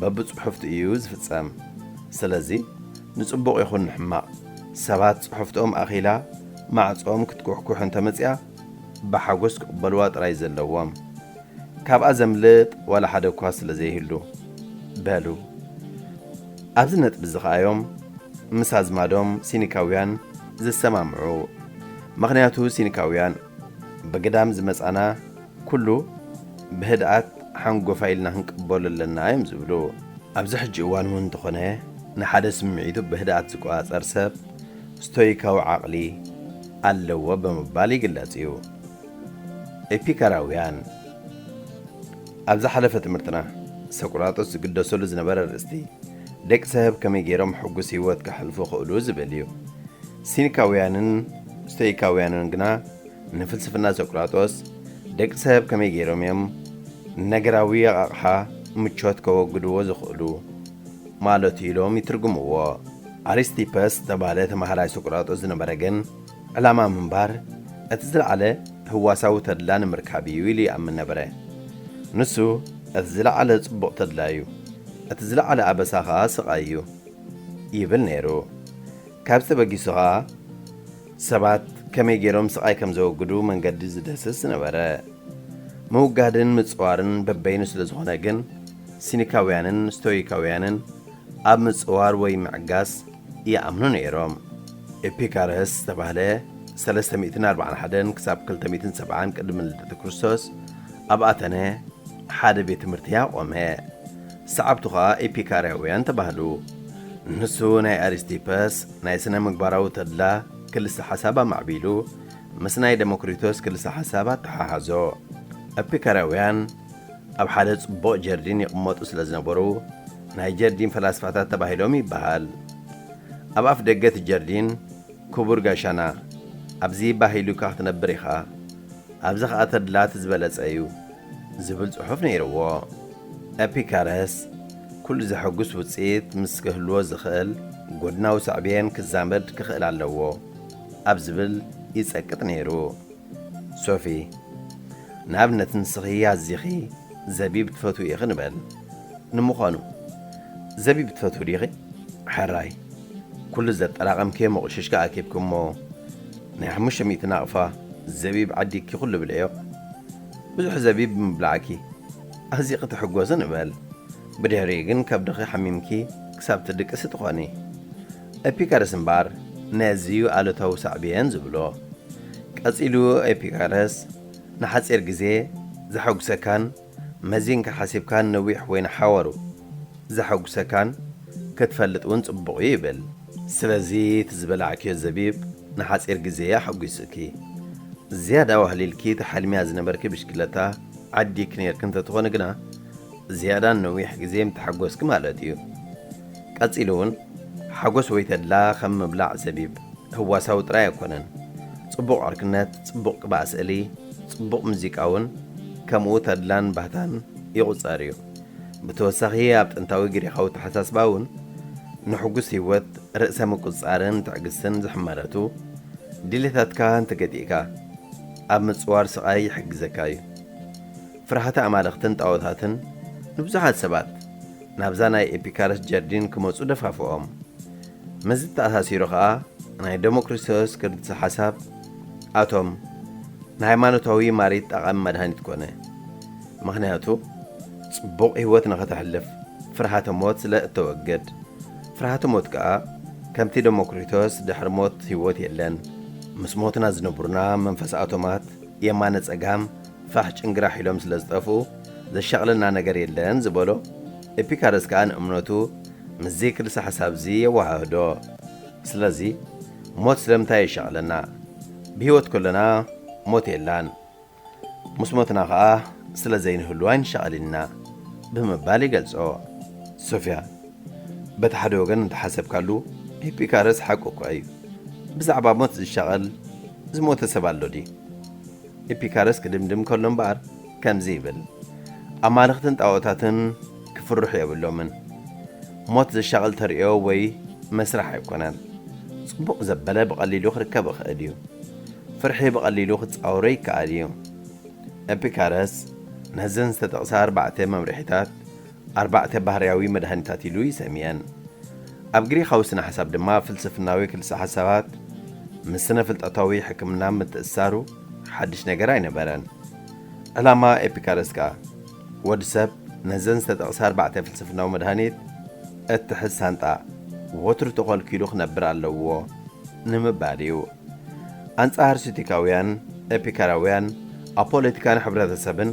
በብጽሑፍቱ እዩ ዝፍጸም። ስለዚ ንጽቡቕ ይኹን ንሕማቕ ሰባት ጽሑፍቶም ኣኺላ ማዕጾም ክትኩሕኩሕ እንተመጽያ ብሓጎስ ክቕበልዋ ጥራይ ዘለዎም። ካብኣ ዘምልጥ ዋላ ሓደ እኳ ስለ ዘይህሉ። በሉ። ኣብዚ ነጥቢ እዚ ኸኣዮም ምስ ኣዝማዶም ሲኒካውያን ዝሰማምዑ። ምኽንያቱ ሲኒካውያን ብግዳም ዝመጻና ኩሉ ብህድኣት ሓንጎፋ ኢልና ክንቅበሎ ኣለና እዮም ዝብሉ። ኣብዚ ሕጂ እዋን እውን እንተኾነ ንሓደ ስምዒቱ ብህድኣት ዝቆጻጸር ሰብ ስቶይካዊ ዓቕሊ ኣለዎ ብምባል ይግለጽ እዩ። ኤፒካራውያን ኣብ ዝሓለፈ ትምህርትና ሰቁራጦስ ዝግደሰሉ ዝነበረ ኣርእስቲ ደቂ ሰብ ከመይ ገይሮም ሕጉስ ህይወት ከሕልፉ ይኽእሉ ዝብል እዩ። ሲኒካውያንን ስቶይካውያንን ግና ንፍልስፍና ሰቁራጦስ ደቂ ሰብ ከመይ ገይሮም እዮም ነገራዊ ኣቓቕሓ ምቾት ከወግድዎ ዝኽእሉ ማለቱ ኢሎም ይትርጉምዎ። ኣሪስቲፐስ ዝተባህለ ተማሃራይ ሰቁራጦስ ዝነበረ ግን ዕላማ ምንባር እቲ ዝለዓለ ህዋሳዊ ተድላ ንምርካብ እዩ ኢሉ ይኣምን ነበረ። ንሱ እቲ ዝለዓለ ጽቡቕ ተድላ እዩ። እቲ ዝለዓለ ኣበሳ ኸኣ ስቓይ እዩ ይብል ነይሩ። ካብዚ ተበጊሱ ኸኣ ሰባት ከመይ ገይሮም ስቓይ ከም ዘወግዱ መንገዲ ዝደስስ ነበረ። ምውጋድን ምጽዋርን በበይኑ ስለ ዝኾነ ግን ሲኒካውያንን ስቶይካውያንን ኣብ ምጽዋር ወይ ምዕጋስ ይኣምኑ ነይሮም። ኤፒካረስ ዝተባህለ ሰለስተ ሚእትን ኣርባዓን ሓደን ክሳብ ክልተ ሚእትን ሰብዓን ቅድሚ ልደተ ክርስቶስ ኣብ ኣተነ ሓደ ቤት ትምህርቲ ኣቖመ። ሰዓብቱ ኸኣ ኤፒካርያውያን ተባህሉ። ንሱ ናይ ኣሪስቲፐስ ናይ ስነ ምግባራዊ ተድላ ክልሰ ሓሳብ ኣማዕቢሉ ምስ ናይ ደሞክሪቶስ ክልሰ ሓሳብ ኣተሓሓዞ። ኤፒካርያውያን ኣብ ሓደ ጽቡቕ ጀርዲን ይቕመጡ ስለ ዝነበሩ ናይ ጀርዲን ፈላስፋታት ተባሂሎም ይበሃል። ኣብ ኣፍ ደገ እቲ ጀርዲን ክቡር ጋሻና፣ ኣብዚ ባህ ኢሉካ ክትነብር ኢኻ፣ ኣብዚ ኸኣ ተድላ እቲ ዝበለጸ እዩ ዝብል ጽሑፍ ነይርዎ። ኤፒካረስ ኩሉ ዘሐጉስ ውጽኢት ምስ ክህልዎ ዝኽእል ጎድናዊ ሳዕቤን ክዛመድ ክኽእል ኣለዎ ኣብ ዝብል ይጸቅጥ ነይሩ። ሶፊ፣ ንኣብነት ንስኺ ኣዚኺ ዘቢብ ትፈትዊ ኢኺ ንበል። ንምዃኑ ዘቢብ ትፈትዊ ዲኺ? ሕራይ፣ ኩሉ ዘጠራቐምክዮ መቑሽሽካ ኣኪብኪ እሞ ናይ ሓሙሽተ ሚእቲ ናቕፋ ዘቢብ ዓዲግኪ ኩሉ ብልዕዮ። ብዙሕ ዘቢብ ብምብላዕኪ ኣዚኺ ትሕጎሲ ንበል። ብድሕሪኡ ግን ከብድኺ ሓሚምኪ ክሳብ ትድቅሲ ትኾኒ። ኤፒካረስ እምበኣር ነዚ እዩ ኣሉታዊ ሳዕቤን ዝብሎ። ቀጺሉ ኤፒካረስ ንሓጺር ግዜ ዘሐጉሰካን መዚንካ ሓሲብካን ነዊሕ ወይ ንሓወሩ ዘሐጉሰካን ክትፈልጥ እውን ጽቡቕ እዩ ይብል። ስለዚ እቲ ዝበላዕክዮ ዘቢብ ንሓጺር ግዜ ኣሐጒስኪ። ዝያዳ ዋህሊልኪ ትሓልምያ ዝነበርኪ ብሽክለታ ዓዲግኪ ነይርኪ እንተትኾኒ ግና ዝያዳ ነዊሕ ግዜ ምተሓጎስኪ ማለት እዩ። ቀጺሉ እውን ሓጎስ ወይ ተድላ ከም ምብላዕ ዘቢብ ህዋሳዊ ጥራይ ኣይኮነን። ጽቡቕ ዕርክነት፣ ጽቡቕ ቅብኣ ስእሊ፣ ጽቡቕ ሙዚቃ እውን ከምኡ ተድላን ባህታን ይቑጸር እዩ። ብተወሳኺ ኣብ ጥንታዊ ግሪኻዊ ኣተሓሳስባ እውን ንሕጉስ ህይወት ርእሰ ምቁጽጻርን ትዕግስትን ዝሕመረቱ ድሌታትካ እንተገቲእካ ኣብ ምጽዋር ስቓይ ይሕግዘካ እዩ። ፍርሃተ ኣማልኽትን ጣኦታትን ንብዙሓት ሰባት ናብዛ ናይ ኤፒካረስ ጀርዲን ክመጹ ደፋፍኦም። ምስዚ ተኣሳሲሩ ኸኣ ናይ ደሞክሪቶስ ክልሰ ሓሳብ ኣቶም ንሃይማኖታዊ ማሪት ጠቓሚ መድሃኒት ኮነ። ምኽንያቱ ጽቡቕ ህይወት ንኸተሕልፍ ፍርሃተ ሞት ስለ እተወግድ። ፍርሃተ ሞት ከኣ ከምቲ ደሞክሪቶስ ድሕሪ ሞት ህይወት የለን፣ ምስ ሞትና ዝነብሩና መንፈስ ኣቶማት የማነ ጸጋም ፋሕ ጭንግራሕ ኢሎም ስለ ዝጠፍኡ ዘሻቕለና ነገር የለን ዝበሎ ኤፒካረስ ከኣ ንእምነቱ ምስዚ ክልሰ ሓሳብዚ የወሃህዶ። ስለዚ ሞት ስለምንታይ የሻቕለና? ብህይወት ከሎና ሞት የላን። ምስ ሞትና ኸኣ ስለ ዘይንህሉ ኣይንሻቐል ኢና ብምባል ይገልጾ። ሶፍያ፣ በቲ ሓደ ወገን እንተሓሰብካሉ ኤፒካረስ ሓቁ እኳ እዩ። ብዛዕባ ሞት ዝሻቐል ዝሞተ ሰብ ኣሎ ድዩ? ኤፒካረስ ክድምድም ከሎ እምበኣር ከምዚ ይብል፣ ኣማልኽትን ጣኦታትን ክፍርሑ የብሎምን። ሞት ዘሻቕል ተርእዮ ወይ መስርሕ ኣይኮነን። ጽቡቕ ዘበለ ብቐሊሉ ክርከብ ይኽእል እዩ። ፍርሒ ብቐሊሉ ክጻወሮ ይከኣል እዩ። ኤፒካረስ ነዘን ዝተጠቕሳ ኣርባዕተ መምርሒታት ኣርባዕተ ባህርያዊ መድሃኒታት ኢሉ ይሰምየን። ኣብ ግሪኻዊ ስነ ሓሳብ ድማ ፍልስፍናዊ ክልሰ ሓሳባት ምስ ስነ ፍልጠታዊ ሕክምና ምትእስሳሩ ሓድሽ ነገር ኣይነበረን። ዕላማ ኤፒካረስ ከኣ ወዲ ሰብ ነዘን ዝተጠቕሳ ኣርባዕተ ፍልስፍናዊ መድሃኒት እትሕዝ ሳንጣ ወትሩ ተኾልኪሉ ክነብር ኣለዎ ንምባል እዩ። ኣንጻር ስቲካውያን፣ ኤፒካራውያን ኣብ ፖለቲካን ሕብረተሰብን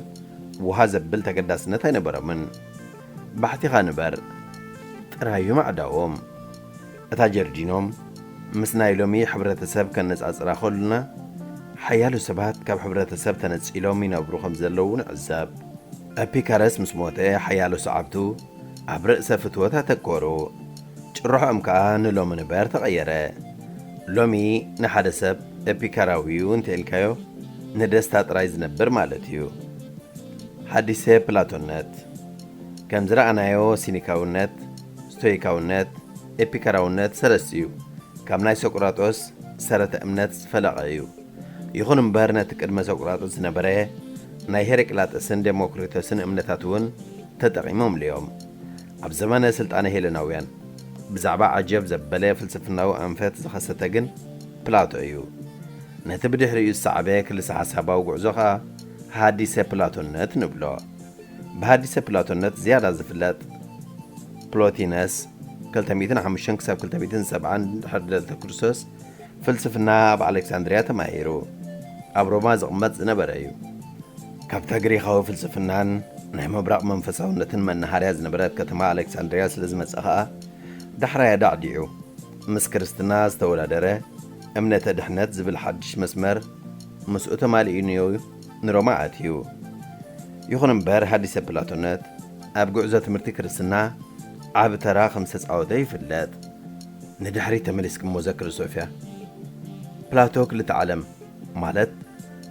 ውሃ ዘብል ተገዳስነት ኣይነበሮምን። ባሕቲኻ ንበር ጥራዩ ማዕዳዎም። እታ ጀርዲኖም ምስ ናይ ሎሚ ሕብረተሰብ ከነጻጽራ ከሉና፣ ሓያሎ ሰባት ካብ ሕብረተሰብ ተነጺሎም ይነብሩ ከም ዘለዉ ንዕዘብ። ኤፒካረስ ምስ ሞተ፣ ሓያሎ ሰዓብቱ ኣብ ርእሰ ፍትወት ኣተኮሩ። ጭርሖኦም ከኣ ንሎሚ ንበር ተቐየረ። ሎሚ ንሓደ ሰብ ኤፒካራዊ እዩ እንተ ኢልካዮ፣ ንደስታ ጥራይ ዝነብር ማለት እዩ። ሓዲሰ ፕላቶነት። ከም ዝረኣናዮ፣ ሲኒካውነት፣ ስቶይካውነት፣ ኤፒካራውነት ሰለስቲኡ ካብ ናይ ሶቅራጦስ ሰረተ እምነት ዝፈለቐ እዩ። ይኹን እምበር፣ ነቲ ቅድመ ሶቅራጦስ ዝነበረ ናይ ሄራቅሊጠስን ዴሞክሪቶስን እምነታት እውን ተጠቒሞምሉ እዮም። ኣብ ዘመነ ስልጣነ ሄለናውያን ብዛዕባ ዓጀብ ዘበለ ፍልስፍናዊ ኣንፈት ዝኸሰተ ግን ፕላቶ እዩ። ነቲ ብድሕሪኡ ዝሰዓበ ክልሰ ሓሳባዊ ጉዕዞ ኸኣ ሃዲሰ ፕላቶነት ንብሎ። ብሃዲሰ ፕላቶነት ዝያዳ ዝፍለጥ ፕሎቲነስ፣ ክልተ ሚእትን ሓሙሽተን ክሳብ ክልተ ሚእትን ሰብዓን ድሕሪ ልደተ ክርስቶስ፣ ፍልስፍና ኣብ ኣሌክሳንድርያ ተማሂሩ ኣብ ሮማ ዝቕመጥ ዝነበረ እዩ። ካብታ ግሪኻዊ ፍልስፍናን ናይ ምብራቕ መንፈሳውነትን መናሃርያ ዝነበረት ከተማ ኣሌክሳንድርያ ስለ ዝመጸ ኸኣ፣ ዳሕራይ ኣዳዕዲዑ ምስ ክርስትና ዝተወዳደረ እምነተ ድሕነት ዝብል ሓድሽ መስመር ምስኡ ተማሊኡ ንሮማ ኣትዩ። ይኹን እምበር፣ ሃዲሰ ፕላቶነት ኣብ ጉዕዞ ትምህርቲ ክርስትና ዓቢ ተራ ከም ዝተጻወተ ይፍለጥ። ንድሕሪት ተመሊስክሞ ዘክሪ ሶፍያ። ፕላቶ ክልተ ዓለም፣ ማለት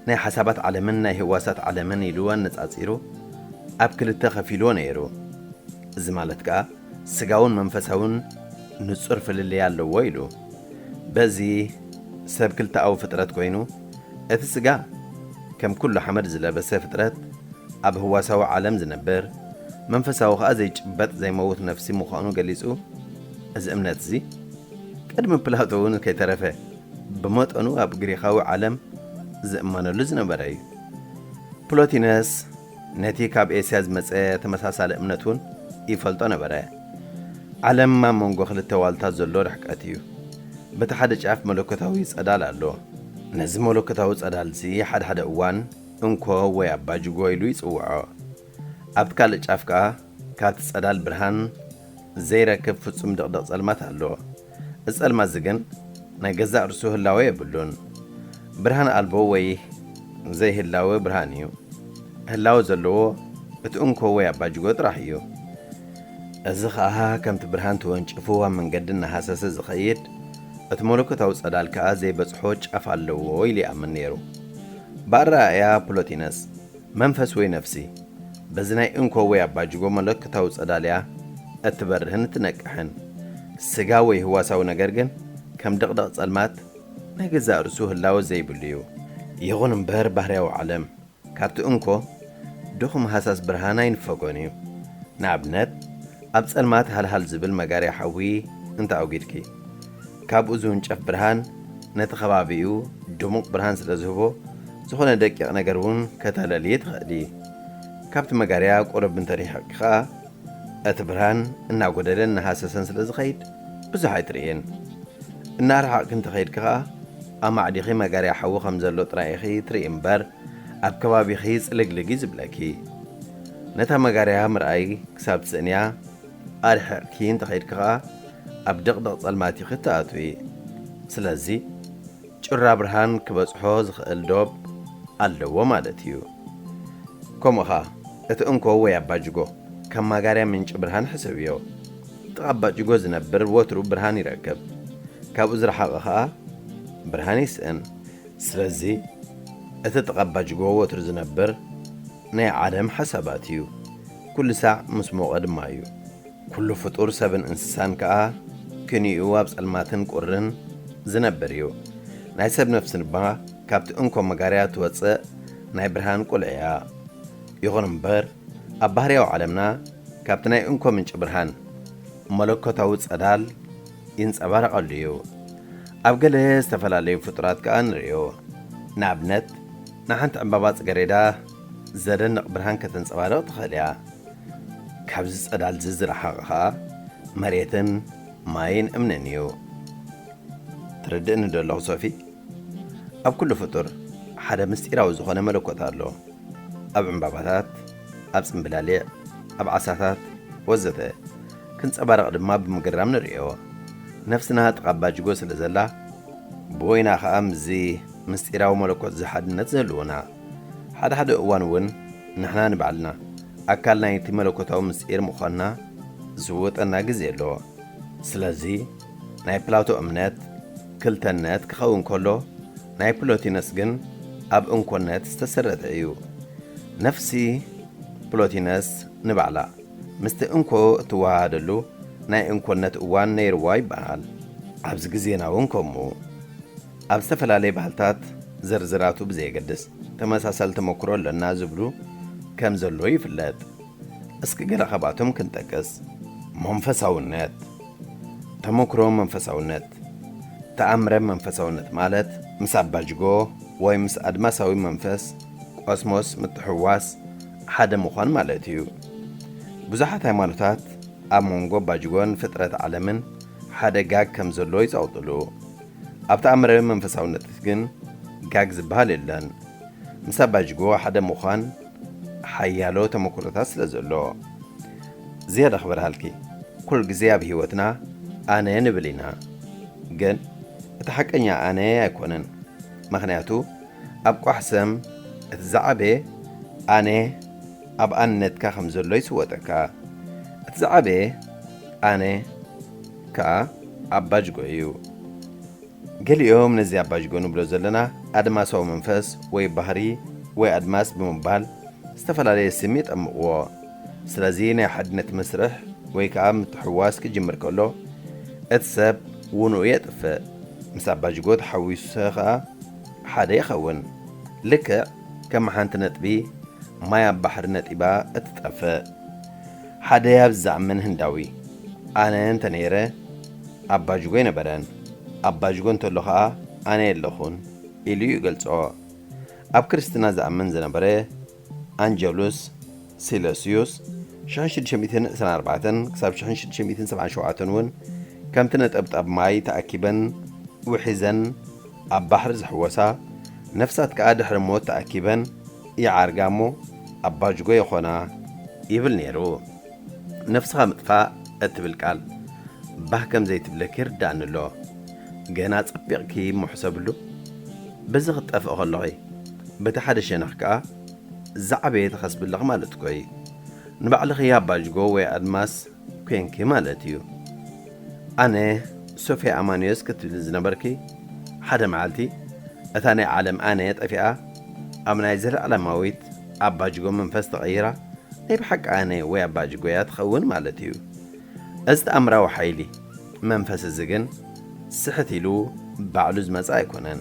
ናይ ሓሳባት ዓለምን ናይ ህዋሳት ዓለምን ኢሉ ኣነጻጺሩ ኣብ ክልተ ከፊልዎ ነይሩ። እዚ ማለት ከኣ ስጋውን መንፈሳውን ንጹር ፍልልይ ኣለዎ ኢሉ። በዚ ሰብ ክልተኣዊ ፍጥረት ኮይኑ፣ እቲ ስጋ ከም ኩሉ ሓመድ ዝለበሰ ፍጥረት ኣብ ህዋሳዊ ዓለም ዝነብር፣ መንፈሳዊ ከኣ ዘይጭበጥ ዘይመውት ነፍሲ ምዃኑ ገሊጹ። እዚ እምነት እዚ ቅድሚ ፕላቶ እውን ከይተረፈ ብመጠኑ ኣብ ግሪኻዊ ዓለም ዝእመነሉ ዝነበረ እዩ። ፕሎቲነስ ነቲ ካብ ኤስያ ዝመጸ ተመሳሳሊ እምነት እውን ይፈልጦ ነበረ። ዓለም ኣብ መንጎ ክልተ ዋልታት ዘሎ ርሕቀት እዩ። በቲ ሓደ ጫፍ መለኮታዊ ጸዳል ኣሎ። ነዚ መለኮታዊ ጸዳል እዚ ሓደ ሓደ እዋን እንኮ ወይ ኣባጅጎ ኢሉ ይጽውዖ። ኣብቲ ካልእ ጫፍ ከኣ ካብቲ ጸዳል ብርሃን ዘይረክብ ፍጹም ድቕድቕ ጸልማት ኣሎ። እዚ ጸልማት እዚ ግን ናይ ገዛእ ርእሱ ህላወ የብሉን። ብርሃን ኣልቦ ወይ ዘይህላወ ብርሃን እዩ። ህላወ ዘለዎ እቲ እንኮ ወይ ኣባጅጎ ጥራሕ እዩ። እዚ ኸኣ ከምቲ ብርሃን ተወንጭፉ ኣብ መንገዲ እናሃሰሰ ዝኸይድ፣ እቲ መለኮታዊ ጸዳል ከኣ ዘይበጽሖ ጫፍ ኣለዎ ኢሉ ይኣምን ነይሩ። ብኣረኣእያ ፕሎቲነስ፣ መንፈስ ወይ ነፍሲ በዚ ናይ እንኮ ወይ ኣባጅጎ መለኮታዊ ጸዳል እያ እትበርህን እትነቅሕን። ስጋ ወይ ህዋሳዊ ነገር ግን ከም ድቕድቕ ጸልማት ናይ ገዛእ ርእሱ ህላወ ዘይብሉ እዩ። ይኹን እምበር ባህርያዊ ዓለም ካብቲ እንኮ ድኹም ሃሳስ ብርሃን ኣይንፈጎን እዩ። ንኣብነት፣ ኣብ ጸልማት ሃልሃል ዝብል መጋርያ ሓዊ እንተ ኣውጊድኪ፣ ካብኡ ዝውንጨፍ ብርሃን ነቲ ከባቢኡ ድሙቕ ብርሃን ስለ ዝህቦ፣ ዝኾነ ደቂቕ ነገር እውን ከተለልዪ ትኽእሊ። ካብቲ መጋርያ ቁሩብ እንተርሒቕኪ ኸኣ፣ እቲ ብርሃን እናጎደለን እናሃሰሰን ስለ ዝኸይድ፣ ብዙሕ ኣይትርእይን። እናረሓቕኪ እንተኸይድኪ ኸኣ፣ ኣማዕዲኺ መጋርያ ሓዊ ከም ዘሎ ጥራይ ኢኺ ትርኢ እምበር፣ ኣብ ከባቢኺ ጽልግልግ እዩ ዝብለኪ። ነታ መጋርያ ምርኣይ ክሳብ ትስእንያ፣ ኣርሒቕኪ እንተኸይድኪ ኸኣ፣ ኣብ ድቕድቕ ጸልማት ኢኺ ትኣትዊ። ስለዚ፣ ጩራ ብርሃን ክበጽሖ ዝኽእል ዶብ ኣለዎ ማለት እዩ። ከምኡ ኸኣ፣ እቲ እንኮ ወይ ኣባጅጎ ከም ማጋርያ ምንጪ ብርሃን ሕሰብዮ። ጥቓ ኣባጅጎ ዝነብር ወትሩ ብርሃን ይረክብ። ካብኡ ዝረሓቐ ኸኣ ብርሃን ይስእን። ስለዚ፣ እቲ ጥቓ ኣባጅጎ ወትሩ ዝነብር ናይ ዓለም ሓሳባት እዩ። ኩሉ ሳዕ ምስ ሞቐ ድማ እዩ። ኩሉ ፍጡር ሰብን እንስሳን ከኣ ክንዩ ኣብ ጸልማትን ቁርን ዝነብር እዩ። ናይ ሰብ ነፍሲ ድማ ካብቲ እንኮ መጋርያ ትወጽእ ናይ ብርሃን ቁልዒ እያ። ይኹን እምበር፣ ኣብ ባህርያዊ ዓለምና ካብቲ ናይ እንኮ ምንጪ ብርሃን መለኮታዊ ጸዳል ይንጸባረቐሉ እዩ። ኣብ ገለ ዝተፈላለዩ ፍጡራት ከኣ ንርእዮ። ንኣብነት፣ ንሓንቲ ዕምባባ ጽገሬዳ ዘደንቕ ብርሃን ከተንጸባርቕ ትኽእል እያ። ካብዚ ጸዳል እዚ ዝረሓቐ ኸኣ መሬትን ማይን እምንን እዩ። ትርድእኒ ዶ ኣለኹ ሶፊ? ኣብ ኩሉ ፍጡር ሓደ ምስጢራዊ ዝኾነ መለኮት ኣሎ። ኣብ ዕምባባታት፣ ኣብ ጽምብላሊዕ፣ ኣብ ዓሳታት ወዘተ ክንጸባረቕ ድማ ብምግራም ንርእዮ። ነፍስና ጥቓ ኣባጅጎ ስለ ዘላ፣ ብወይና ኸኣ ምስዚ ምስጢራዊ መለኮት እዚ ሓድነት ዝህልወና። ሓደ ሓደ እዋን እውን ንሕና ንባዕልና ኣካል ናይቲ መለኮታዊ ምስጢር ምዃንና ዝውጠና ግዜ ኣሎ። ስለዚ ናይ ፕላቶ እምነት ክልተነት ክኸውን ከሎ፣ ናይ ፕሎቲነስ ግን ኣብ እንኮነት ዝተሰረተ እዩ። ነፍሲ ፕሎቲነስ ንባዕላ ምስቲ እንኮ እትወሃሃደሉ ናይ እንኮነት እዋን ነይርዋ ይበሃል። ኣብዚ ግዜና እውን ከምኡ። ኣብ ዝተፈላለየ ባህልታት ዝርዝራቱ ብዘየገድስ፣ ተመሳሳሊ ተመክሮ ኣሎና ዝብሉ ከም ዘለዉ ይፍለጥ። እስኪ ገለ ካብኣቶም ክንጠቅስ። መንፈሳውነት። ተመክሮ መንፈሳውነት። ተኣምረ መንፈሳውነት ማለት ምስ ኣባጅጎ ወይ ምስ ኣድማሳዊ መንፈስ ቆስሞስ ምትሕዋስ ሓደ ምዃን ማለት እዩ። ብዙሓት ሃይማኖታት ኣብ መንጎ ኣባጅጎን ፍጥረት ዓለምን ሓደ ጋግ ከም ዘሎ ይጸውጥሉ። ኣብ ተኣምረ መንፈሳውነት ግን ጋግ ዝበሃል የለን። ምስ ኣባጅጎ ሓደ ምዃን ሓያሎ ተመክሮታት ስለ ዘሎ። ዝያዳ ክበርሃልኪ፣ ኩሉ ግዜ ኣብ ህይወትና ኣነ ንብል ኢና። ግን እቲ ሓቀኛ ኣነ ኣይኮነን። ምኽንያቱ ኣብ ቋሕ ሰም እቲ ዝዓበየ ኣነ ኣብ ኣንነትካ ከም ዘሎ ይስወጠካ። እቲ ዝዓበየ ኣነ ከኣ ኣባጅጎ እዩ። ገሊኦም ነዚ ኣባጅጎ ንብሎ ዘለና ኣድማሳዊ መንፈስ ወይ ባህሪ ወይ ኣድማስ ብምባል ዝተፈላለየ ስም የጠምቕዎ። ስለዚ ናይ ሓድነት መስርሕ ወይ ከኣ ምትሕውዋስ ክጅምር ከሎ እቲ ሰብ ውንኡ የጥፍእ። ምስ ኣባጅጎ ተሓዊሱ ከኣ ሓደ ይኸውን። ልክዕ ከም ሓንቲ ነጥቢ ማይ ኣብ ባሕሪ ነጢባ እትጠፍእ። ሓደ ኣብዚ ዝኣምን ህንዳዊ ኣነ እንተ ነይረ ኣባጅጎ ኣይነበረን፣ ኣባጅጎ እንተሎ ኸኣ ኣነ የለኹን ኢሉ እዩ ይገልጾ። ኣብ ክርስትና ዝኣምን ዝነበረ ኣንጀሉስ ሲለስዩስ ሽሕን ሽዱሽተ ሚእትን ዕስራን ኣርባዕተን ክሳብ ሽሕን ሽዱሽተ ሚእትን ሰብዓን ሸውዓተን እውን ከምቲ ነጠብጣብ ማይ ተኣኪበን ውሒዘን ኣብ ባሕሪ ዝሕወሳ ነፍሳት ከኣ ድሕሪ ሞት ተኣኪበን ይዓርጋ እሞ ኣባጅጎ ይኾና ይብል ነይሩ። ነፍስኻ ምጥፋእ እትብል ቃል ባህ ከም ዘይትብለኪ ይርዳእኒ ኣሎ። ገና ጸቢቕኪ እሞ ሕሰብሉ። በዚ ክትጠፍእ ከለኺ በቲ ሓደ ሸነኽ ከኣ ዝዓበየ ትኸስቢ ኣለኺ ማለት እኮ እዩ። ንባዕልኺ ኣባጅጎ ወይ ኣድማስ ኮንኪ ማለት እዩ። ኣነ ሶፍያ ኣማንዮስ ክትብሊ ዝነበርኪ ሓደ መዓልቲ እታ ናይ ዓለም ኣነ ጠፊኣ ኣብ ናይ ዘለዓለማዊት ኣባጅጎ መንፈስ ተቐይራ ናይ ብሓቂ ኣነ ወይ ኣባጅጎ እያ ትኸውን ማለት እዩ። እዚ ተኣምራዊ ሓይሊ መንፈስ እዚ ግን ስሕት ኢሉ ባዕሉ ዝመጽእ ኣይኮነን።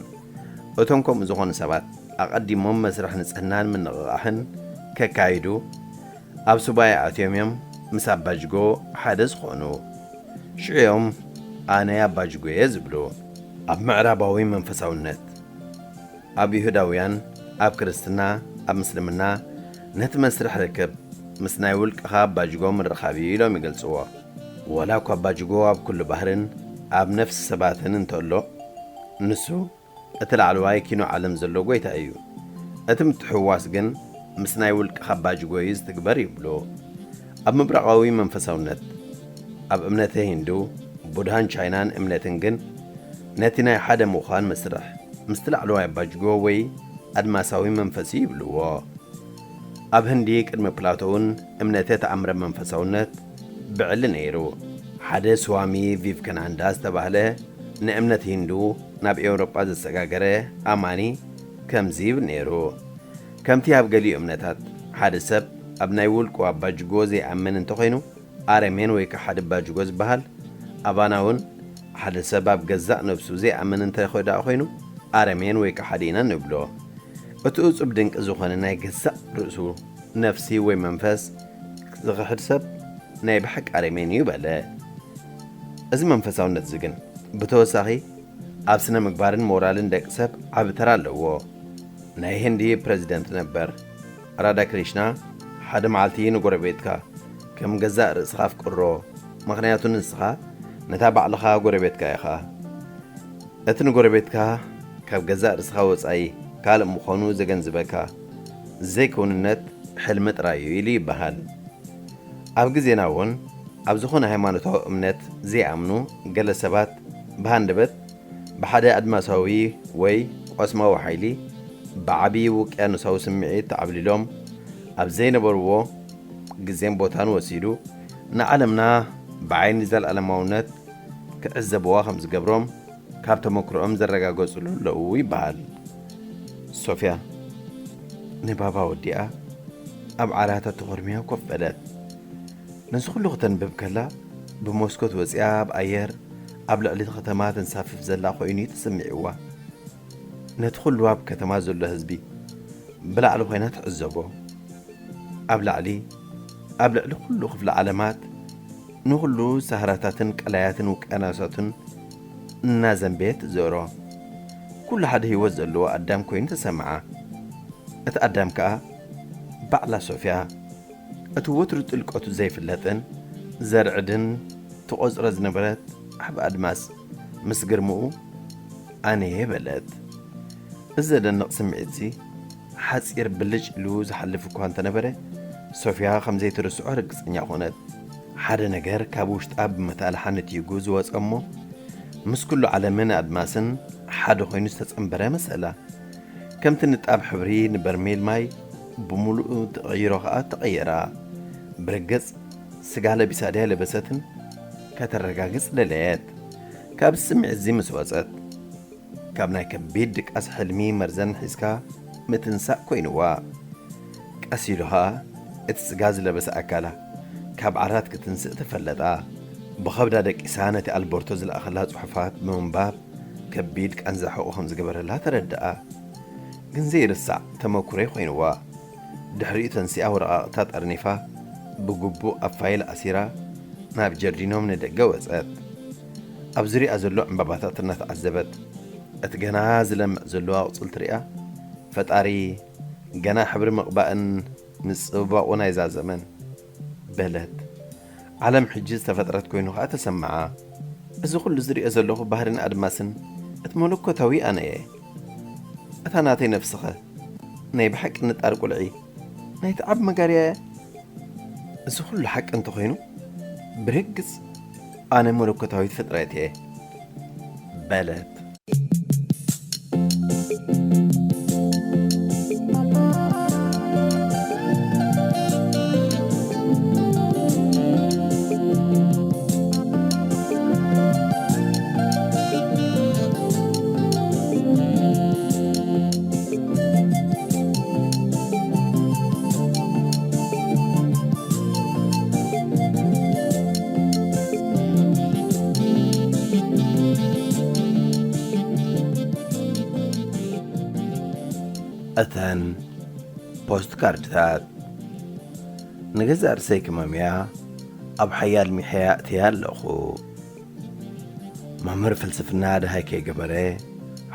እቶም ከምኡ ዝኾኑ ሰባት ኣቐዲሞም መስርሕ ንጽህናን ምንቕቓሕን ከካይዱ ኣብ ሱባኤ ኣትዮም እዮም ምስ ኣባጅጎ ሓደ ዝኾኑ። ሽዑ እዮም ኣነ ኣባጅጎ እየ ዝብሉ። ኣብ ምዕራባዊ መንፈሳውነት፣ ኣብ ይሁዳውያን፣ ኣብ ክርስትና፣ ኣብ ምስልምና ነቲ መስርሕ ርክብ ምስ ናይ ውልቅኻ ኣባጅጎ ምርኻብ እዩ ኢሎም ይገልጽዎ። ወላ እኳ ኣባጅጎ ኣብ ኩሉ ባህርን ኣብ ነፍሲ ሰባትን እንተሎ፣ ንሱ እቲ ላዕለዋይ ኪኖ ዓለም ዘሎ ጐይታ እዩ። እቲ ምትሕውዋስ ግን ምስ ናይ ውልቅኻ ኣባጅጎ እዩ ዝትግበር ይብሉ። ኣብ ምብራቓዊ መንፈሳውነት፣ ኣብ እምነተ ሂንዱ፣ ቡድሃን ቻይናን እምነትን ግን ነቲ ናይ ሓደ ምዃን መስርሕ ምስቲ ላዕለዋይ ኣባጅጎ ወይ ኣድማሳዊ መንፈስ እዩ ይብልዎ። ኣብ ህንዲ ቅድሚ ፕላቶ እውን እምነተ ተኣምረ መንፈሳውነት ብዕሊ ነይሩ። ሓደ ስዋሚ ቪቭከናንዳ ዝተባህለ ንእምነት ሂንዱ ናብ ኤውሮጳ ዘሰጋገረ ኣማኒ ከምዚ ይብል ነይሩ። ከምቲ ኣብ ገሊኡ እምነታት ሓደ ሰብ ኣብ ናይ ውልቁ ኣባጅጎ ዘይኣምን እንተኾይኑ ኣረሜን ወይ ከሓዲ ኣባጅጎ ዝበሃል፣ ኣባና እውን ሓደ ሰብ ኣብ ገዛእ ነብሱ ዘይኣምን እንተ ደኣ ኮይኑ ኣረሜን ወይ ከሓዲ ኢና ንብሎ። እቲ እጹብ ድንቂ ዝኾነ ናይ ገዛእ ርእሱ ነፍሲ ወይ መንፈስ ዝኽሕድ ሰብ ናይ ብሓቂ ኣረሜን እዩ በለ። እዚ መንፈሳውነት እዚ ግን ብተወሳኺ ኣብ ስነ ምግባርን ሞራልን ደቂ ሰብ ዓቢ ተራ ኣለዎ። ናይ ህንዲ ፕረዚደንት ነበር ራዳክሪሽና ሓደ መዓልቲ ንጎረቤትካ ከም ገዛእ ርእስኻ ኣፍቅሮ፣ ምኽንያቱ ንስኻ ነታ ባዕልኻ ጎረቤትካ ኢኻ። እቲ ንጎረቤትካ ካብ ገዛእ ርእስኻ ወጻኢ ካልእ ምዃኑ ዘገንዝበካ ዘይክውንነት ሕልሚ ጥራይ እዩ ኢሉ ይበሃል። ኣብ ግዜና እውን ኣብ ዝኾነ ሃይማኖታዊ እምነት ዘይኣምኑ ገለ ሰባት ብሃንደበት ብሓደ ኣድማሳዊ ወይ ቆስማዊ ሓይሊ ብዓቢ ውቅያኖሳዊ ስምዒት ተዓብሊሎም ኣብ ዘይነበርዎ ግዜን ቦታን ወሲዱ ንዓለምና ብዓይኒ ዘለኣለማውነት ክዕዘብዋ ከም ዝገብሮም ካብ ተመክሮኦም ዘረጋገጹሉ ኣለዉ ይበሃል። ሶፍያ ንባባ ወዲኣ ኣብ ዓራታ ተኾርምያ ኮፍ በለት። ነዚ ኩሉ ክተንብብ ከላ ብመስኮት ወጺኣ ኣብ ኣየር ኣብ ልዕሊ እቲ ከተማ ተንሳፍፍ ዘላ ኮይኑ እዩ ተሰሚዕዋ። ነቲ ኩሉ ኣብ ከተማ ዘሎ ህዝቢ ብላዕሊ ኮይና ትዕዘቦ። ኣብ ላዕሊ ኣብ ልዕሊ ኩሉ ክፍለ ዓለማት ንኹሉ ሰሃራታትን ቀላያትን ውቅያኖሳትን እናዘንበየት ትዘሮ። ኩሉ ሓደ ህይወት ዘለዎ ኣዳም ኮይኑ ተሰምዓ። እቲ ኣዳም ከኣ ባዕላ ሶፍያ፣ እቲ ወትሩ ጥልቀቱ ዘይፍለጥን ዘርዕድን ትቖጽሮ ዝነበረት ዓቢ ኣድማስ ምስ ግርምኡ ኣነ'የ በለት። እዚ ዘደንቕ ስምዒትሲ ሓጺር ብልጭ ኢሉ ዝሓልፍ እኳ እንተነበረ፣ ሶፍያ ከም ዘይትርስዖ ርግጸኛ ኾነት። ሓደ ነገር ካብ ውሽጣ ብመታልሓ ንቲጉ ዝወጸ እሞ፣ ምስ ኩሉ ዓለምን ኣድማስን ሓደ ኮይኑ ዝተጸንበረ መሰላ። ከምቲ ንጣብ ሕብሪ ንበርሜል ማይ ብምሉኡ ትቐይሮ ኸኣ ተቐየራ። ብርግጽ ስጋ ለቢሳ ድያ ለበሰትን ከተረጋግጽ ደለየት። ካብ ስምዒት እዚ ምስ ወጸት፣ ካብ ናይ ከቢድ ድቃስ ሕልሚ መርዘን ሒዝካ ምትንሳእ ኮይንዋ። ቀስ ኢሉ ኸኣ እቲ ስጋ ዝለበሰ ኣካላ ካብ ዓራት ክትንስእ ተፈለጣ። ብኸብዳ ደቂሳ ነቲ ኣልበርቶ ዝለኣኸላ ጽሑፋት ብምንባብ ከቢድ ቃንዛ ሕቖ ከም ዝገበረላ ተረድኣ። ግን ዘይርሳዕ ተመኩሮ ኮይንዋ። ድሕሪኡ ተንሲኣ ወረቓቕታ ጠርኒፋ ብግቡእ ኣብ ፋይል ኣሲራ ናብ ጀርዲኖም ንደገ ወጸት። ኣብ ዙርያኣ ዘሎ ዕምባባታት እናተዓዘበት፣ እቲ ገና ዝለምዕ ዘሎ ኣቑጽልቲ ሪኣ፣ "ፈጣሪ ገና ሕብሪ ምቕባእን ምጽብባቑ ናይዛ ዘመን" በለት። ዓለም ሕጂ ዝተፈጥረት ኮይኑ ኸኣ ተሰምዓ። "እዚ ኹሉ ዝሪኦ ዘለኹ ባህርን ኣድማስን እቲ መለኮታዊ ኣነ እየ። እታ ናተይ ነፍስኸ ናይ ብሓቂ ንጣር ቁልዒ ናይቲ ዓቢ መጋርያ እያ። እዚ ኹሉ ሓቂ እንተኾይኑ፣ ብርግጽ ኣነ መለኮታዊት ፍጥረት እየ" በለት። እተን ፖስት ካርድታት። ንገዛእ ርእሰይ ክመምያ ኣብ ሓያል ሚሕያ ኣእትየ ኣለኹ። መምህር ፍልስፍና ደሃይ ከይገበረ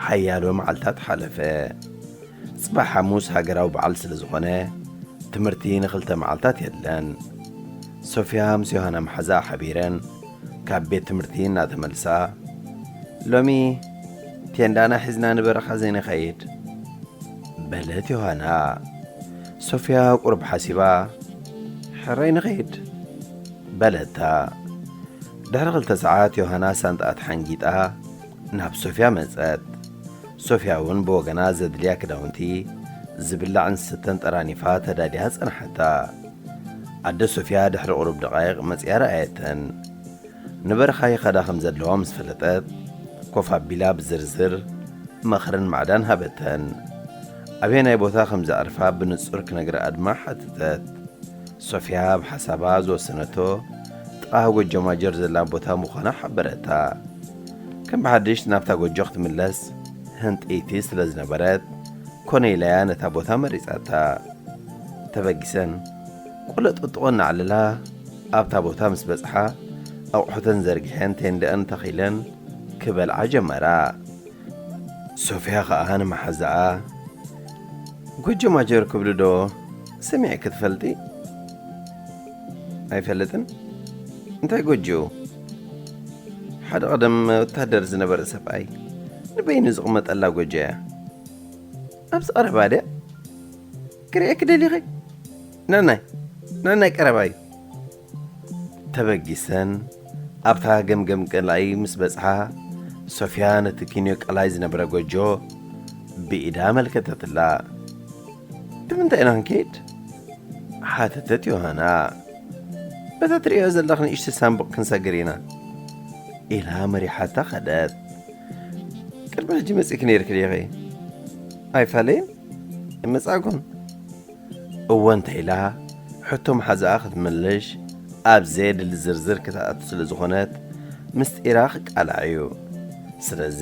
ሓያሎ መዓልታት ሓለፈ። ጽባሕ ሓሙስ ሃገራዊ በዓል ስለ ዝኾነ፣ ትምህርቲ ንኽልተ መዓልታት የለን። ሶፍያ ምስ ዮሃና መሓዛኣ ሓቢረን ካብ ቤት ትምህርቲ እናተመልሳ፣ "ሎሚ ቴንዳና ሒዝና ንበረኻ ዘይንኸይድ?" በለት ዮሃና። ሶፍያ ቁሩብ ሓሲባ፣ "ሕራይ ንኸይድ" በለታ። ድሕሪ ክልተ ሰዓት ዮሃና ሳንጣኣ ተሓንጊጣ ናብ ሶፍያ መጸት። ሶፍያ እውን ብወገና ዘድልያ ክዳውንቲ፣ ዝብላዕን ዝስተን ጠራኒፋ ተዳልያ ጸንሓታ። ኣደ ሶፍያ ድሕሪ ቁሩብ ደቓይቕ መጺኣ ረኣየተን። ንበረኻ ይኸዳ ከም ዘለዋ ምስ ፈለጠት፣ ኮፍ ኣቢላ ብዝርዝር ምኽርን ማዕዳን ሃበተን። ኣበየናይ ቦታ ከም ዘዕርፋ ብንጹር ክነግርኣ ድማ ሓተተት። ሶፍያ ብሓሳባ ዝወሰነቶ ጥቓ ጎጆ ማጀር ዘላ ቦታ ምዃና ሓበረታ። ከም ብሓድሽ ናብታ ጎጆ ክትምለስ ህንጥይቲ ስለ ዝነበረት፣ ኮነ ኢላያ ነታ ቦታ መሪጻታ። ተበጊሰን ቆለጠጥቖ እናዕለላ ኣብታ ቦታ ምስ በጽሓ፣ ኣቑሑተን ዘርጊሐን ቴንደአን ተኺለን ክበልዓ ጀመራ። ሶፍያ ኸኣ ንመሓዛኣ፣ "ጎጆ ማጀር ክብሉ ዶ ሰሚዕኪ ትፈልጢ?" "ኣይፈልጥን። እንታይ ጎጆ?" "ሓደ ቀደም ወታደር ዝነበረ ሰብኣይ ንበይኑ ዝቕመጠላ ጎጆ እያ። ኣብዚ ቀረባ ድያ? ክርእየኪ ደሊኺ? ናናይ፣ ናናይ ቀረባ እዩ።" ተበጊሰን ኣብታ ገምገም ቀላይ ምስ በጽሓ፣ ሶፍያ ነቲ ኪንዮ ቀላይ ዝነበረ ጎጆ ብኢዳ ኣመልከተትላ። "ብምንታይ ኢና ክንከይድ?" ሓተተት ዮሃና። "በታ ትርእዮ ዘለኺ ንእሽቶ ሳንቡቕ ክንሰግር ኢና" ኢላ መሪሓታ ኸደት። "ቅድሚ ሕጂ መጺእኪ ነይርኪ ዲኺ?" "ኣይፋለይን፣ ኣይመጻእኩን።" እወ እንተ ኢላ ሕቶ መሓዛኣ ክትምልሽ ኣብ ዘየድሊ ዝርዝር ክትኣቱ ስለ ዝኾነት፣ ምስጢራ ክቃላዕ እዩ። ስለዚ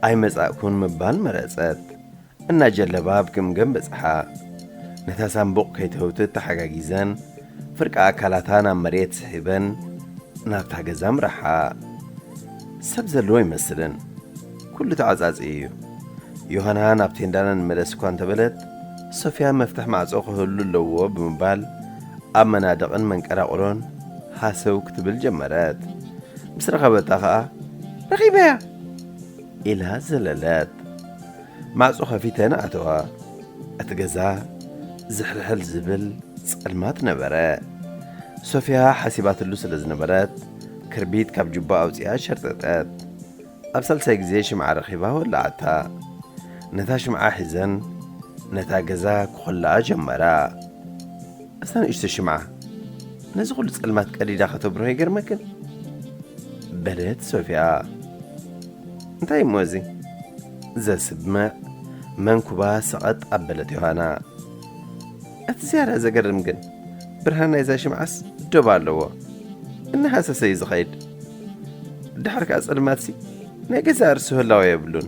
ኣይመጻእኩን ምባል መረጸት። እናጀለባ ኣብ ገምገም በጽሓ። ነታ ሳንቡቕ ከይተውትት ተሓጋጊዘን፣ ፍርቂ ኣካላታ ናብ መሬት ስሒበን፣ ናብታ ገዛ ምራሓ። ሰብ ዘለዎ ኣይመስልን። ኩሉ ተዓጻጺ እዩ። ዮሃና ናብ ቴንዳና ንመለስ እኳ እንተበለት፣ ሶፊያ መፍትሕ ማዕጾ ክህሉ ኣለዎ ብምባል ኣብ መናድቕን መንቀራቕሮን ሃሰው ክትብል ጀመረት። ምስ ረኸበታ ኸኣ፣ "ረኺበያ!" ኢላ ዘለለት። ማዕጾ ከፊተን ኣተዋ። እቲ ገዛ ዝሕልሕል ዝብል ጸልማት ነበረ። ሶፊያ ሓሲባትሉ ስለ ዝነበረት፣ ክርቢት ካብ ጁባ ኣውጺኣ ሸርጠጠት። ኣብ ሳልሳይ ግዜ ሽምዓ ረኺባ ወለዓታ። ነታ ሽምዓ ሒዘን ነታ ገዛ ክኹልኣ ጀመራ። "እዛ ንእሽቶ ሽምዓ ነዚ ኩሉ ጸልማት ቀዲዳ ከተብርሆ ይገርመክን?" በለት ሶፊያ። "እንታይ እሞ እዚ?" ዘስምዕ መንኩባ ሰቐጥ ኣበለት ዮሃና። "እቲ ዝያዳ ዘገርም ግን፣ ብርሃን ናይዛ ሽምዓስ ዶብ ኣለዎ። እናሃሰሰ እዩ ዝኸይድ። ድሓር ከኣ ጸልማትሲ ናይ ገዛእ ርእሱ ህላወ የብሉን።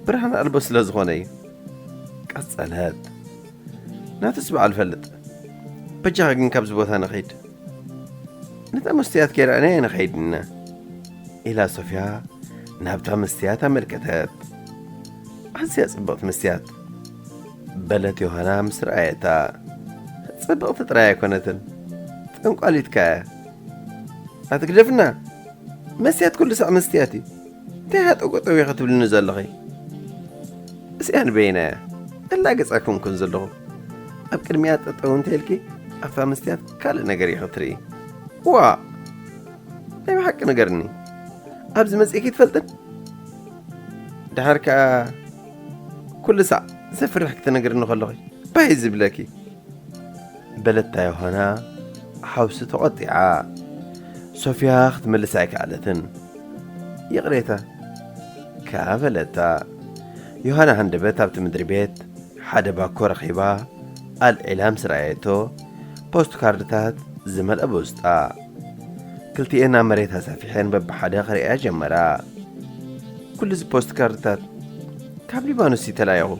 ብርሃን ኣልቦ ስለ ዝኾነ እዩ።" ቀጸለት። "ናቱስ በዓል ፈልጥ። በጃኻ ግን ካብዚ ቦታ ንኸይድ። ነታ መስትያት ከይረኣናዮ ንኸይድ ኢና።" ኢላ ሶፊያ ናብታ መስትያት ኣመልከተት። "ኣዝያ ጽብቕቲ መስትያት።" በለት ዮሃና ምስ ረኣየታ። "ጽብቕቲ ጥራይ ኣይኮነትን፣ ጠንቋሊትካ እያ። ኣትግደፍና፣ መስትያት ኩሉ ሳዕ መስትያት እዩ። እንታይ ሃጠው ቀጠው ኢኺ ትብልኒ ዘለኺ?" "እዚኣ ንበይና እያ እላገጽ ኣይኮንኩን ዘለኹ። ኣብ ቅድሚኣ ጠጠው እንተኢልኪ፣ ኣብታ መስትያት ካልእ ነገር ኢኺ ትርኢ። ዋእ! ናይ ብሓቂ ንገርኒ፣ ኣብዚ መጺእኪ ትፈልጥን? ደሓር ከኣ ኩሉ ሳዕ ዘፍርሕ ክትነግርኒ ከለኺ ባይ ዝብለኪ?" በለታ ዮሃና ሓውሲ ተቖጢዓ። ሶፊያ ክትመልስ ኣይከኣለትን። "ይቕሬታ" ከኣ በለታ። ዮሃና ሃንደበት ኣብቲ ምድሪ ቤት ሓደ ባኮ ረኺባ ኣልዒላ ምስ ረኣየቶ፣ ፖስት ካርድታት ዝመልአ ቦስጣ። ክልቲኤን ኣብ መሬት ኣሳፊሐን በብሓደ ክርእያ ጀመራ። "ኩሉ እዚ ፖስት ካርድታት ካብ ሊባኖስ እዩ ተላኢኹ።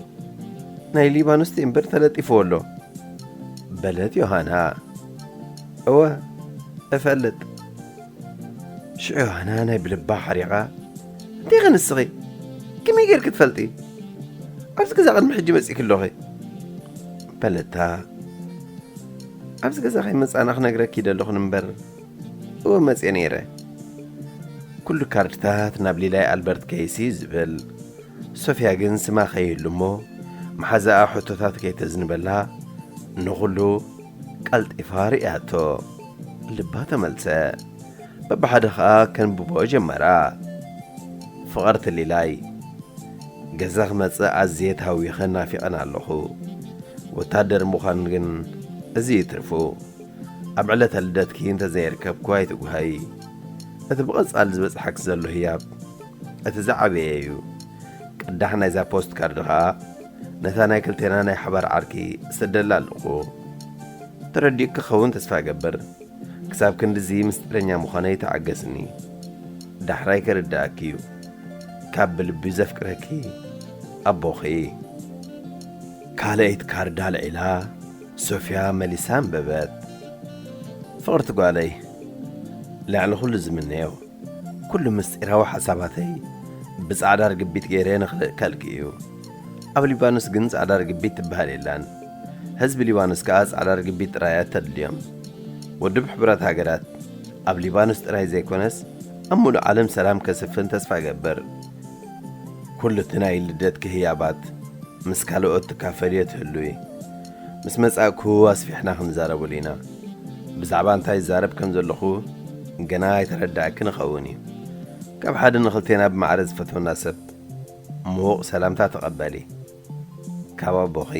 ናይ ሊባኖስ እምበር ተለጢፍዎ ኣሎ" በለት ዮሃና። "እወ፣ እፈልጥ።" ሽዑ ዮሃና ናይ ብልባ ሓሪቓ፣ "እንቴ ኸ ንስኺ ከመይ ጌርኪ ትፈልጢ? ኣብዚ ገዛ ቅድሚ ሕጂ መጺእኪ ኣለኺ" በለታ። "ኣብዚ ገዛ ከይመጻእና ክነግረኪ ደለኹን እምበር፣ እወ መጽየ ነይረ።" ኩሉ ካርድታት ናብ ሊላይ ኣልበርት ኬይሲ ዝብል። ሶፊያ ግን ስማ ከይህሉ እሞ፣ መሓዛኣ ሕቶታት ከይተዝንበላ፣ ንኹሉ ቀልጢፋ ርእያቶ። ልባ ተመልሰ። በብሓደ ኸኣ ከንብቦ ጀመራ። "ፍቕርቲ ሊላይ፣ ገዛ ክመጽእ ኣዝየ ተሃዊኸን ናፊቐን ኣለኹ። ወታደር ምዃን ግን እዚ እዩ ትርፉ። ኣብ ዕለተ ልደትኪ እንተ ዘይርከብኩ ኣይትጉሃዪ። እቲ ብቐጻሊ ዝበጽሓኪ ዘሎ ህያብ እቲ ዝዓበየ እዩ። ቅዳሕ ናይዛ ፖስት ካርድ ኸኣ ነታ ናይ ክልቴና ናይ ሓባር ዓርኪ እሰደላ ኣለኹ። ተረዲኡኪ ክኸውን ተስፋ እገብር። ክሳብ ክንድዚ ምስጢረኛ ምዃነይ ተዓገስኒ። ዳሕራይ ክርድኣኪ እዩ። ካብ ብልቢ ዘፍቅረኪ፣ ኣቦኺ።" ካልኣይቲ ካርድ ኣልዒላ ሶፊያ መሊሳ ኣንበበት። "ፍቕርቲ ጓለይ፣ ልዕሊ ኩሉ ዝምነዮ፣ ኩሉ ምስጢራዊ ሓሳባተይ ብጻዕዳ ርግቢት ገይረ ንኽልእከልኪ እዩ። ኣብ ሊባኖስ ግን ጻዕዳ ርግቢት ትበሃል የላን። ህዝቢ ሊባኖስ ከኣ ጻዕዳ ርግቢት ጥራይ እያ እተድልዮም። ውድብ ሕቡራት ሃገራት ኣብ ሊባኖስ ጥራይ ዘይኮነስ፣ ኣብ ምሉእ ዓለም ሰላም ከስፍን ተስፋ እገብር። ኩሉ እቲ ናይ ልደትኪ ህያባት ምስ ካልኦት ትካፈልዮ ትህልዊ። ምስ መጻእኩ ኣስፊሕና ክንዛረበሉ ኢና። ብዛዕባ እንታይ ይዛረብ ከም ዘለኹ ገና ኣይተረዳእክን ይኸውን እዩ። ካብ ሓደ ንኽልቴና ብማዕረ ዝፈትወና ሰብ ምዉቕ ሰላምታ ተቐበሊ። ካብ ኣቦኺ።"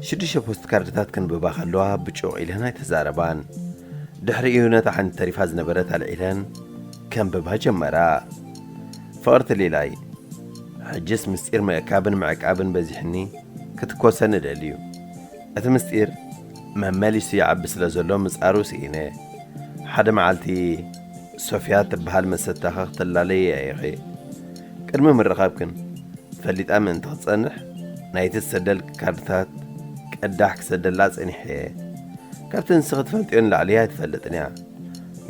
ሽዱሽተ ፖስት ካርድታት ከንብባ ከለዋ ብጩቕ ኢለን ኣይተዛረባን። ድሕሪኡ ነታ ሓንቲ ተሪፋ ዝነበረት ኣልዒለን ከንብባ ጀመራ። ፍቕርቲ ሊላይ፣ ሕጅስ ምስጢር ምእካብን ምዕቃብን በዚሕኒ፣ ክትኮሰኒ እደሊ እዩ። እቲ ምስጢር መመሊሱ ይዓቢ ስለ ዘሎ ምጻሩ ስኢነ። ሓደ መዓልቲ ሶፍያ እትበሃል መሰታኺ ክትላለዪ እያ ኢኺ። ቅድሚ ምርኻብክን ፈሊጣ ምእንቲ ክትጸንሕ፣ ናይቲ ዝሰደልኪ ካርድታት ቅዳሕ ክሰደላ ጸኒሐ እየ። ካብቲ ንስኺ ትፈልጥዮ ንላዕሊ ኣይትፈልጥን እያ።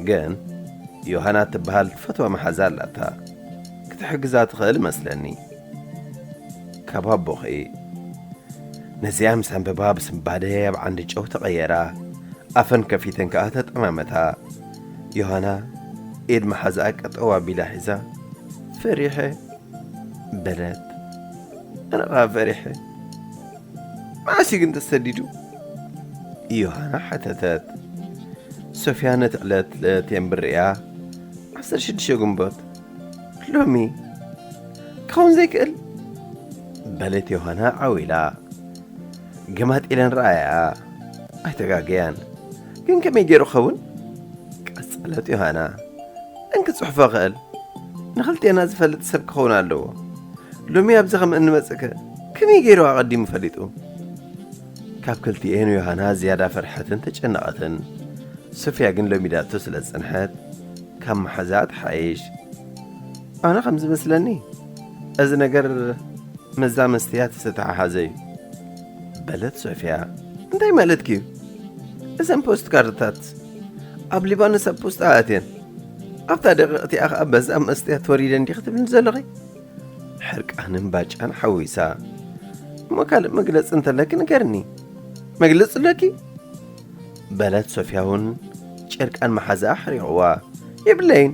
ግን ዮሃና ትበሃል ትፈትዋ መሓዛ ኣላታ። ክትሕግዛ ትኽእል መስለኒ። ካብ ኣቦኺ። ነዚኣ ምስ ኣንበባ ብስንባደ ኣብ ዓንዲ ጨው ተቐየራ። ኣፈን ከፊተን ከኣ ተጠማመታ። ዮሃና ኢድ መሓዛኣ ቀጠው ኣቢላ ሒዛ፣ ፈሪሐ፣ በለት። ኣነ ኸኣ ፈሪሐ። መዓስ እዩ ግን ተሰዲዱ? ዮሃና ሓተተት። ሶፍያ ነቲ ዕለት ለቴምብር እያ። ዓሰርተ ሽዱሽተ ግንቦት። ሎሚ ክኸውን ዘይክእል? በለት ዮሃና ዓው ኢላ። ገማጢለን ረኣያ። ኣይተጋገያን። ግን ከመይ ገይሩ ክኸውን? ቀጸለት ዮሃና። እንክጽሕፎ ክእል። ንኽልቴና ዝፈልጥ ሰብ ክኸውን ኣለዎ። ሎሚ ኣብዚ ከም እንመጽእከ ከመይ ገይሩ ኣቐዲሙ ፈሊጡ? ካብ ክልቲኤን ዮሃና ዝያዳ ፈርሐትን ተጨነቐትን። ሶፍያ ግን ለሚዳቶ ስለ ዝጸንሐት ካብ መሓዛኣ ትሓይሽ። ኣነ ከም ዝመስለኒ እዚ ነገር ምስዛ መስትያት ዝተተሓሓዘ እዩ፣ በለት ሶፍያ። እንታይ ማለትኪ እዩ? እዘን ፖስት ካርድታት ኣብ ሊባኖስ ኣብ ፖስታ ኣትየን፣ ኣብታ ደቂቕ እቲኣ ኸኣ በዛ መስትያት ወሪደን ዲኺ ትብልኒ ዘለኺ? ሕርቃንን ባጫን ሓዊሳ። እሞ ካልእ መግለጺ እንተለኪ ንገርኒ። መግለጺ ኣለኪ? በለት ሶፍያ እውን ጨርቃን መሓዛኣ ኣሕሪቕዋ። የብለይን።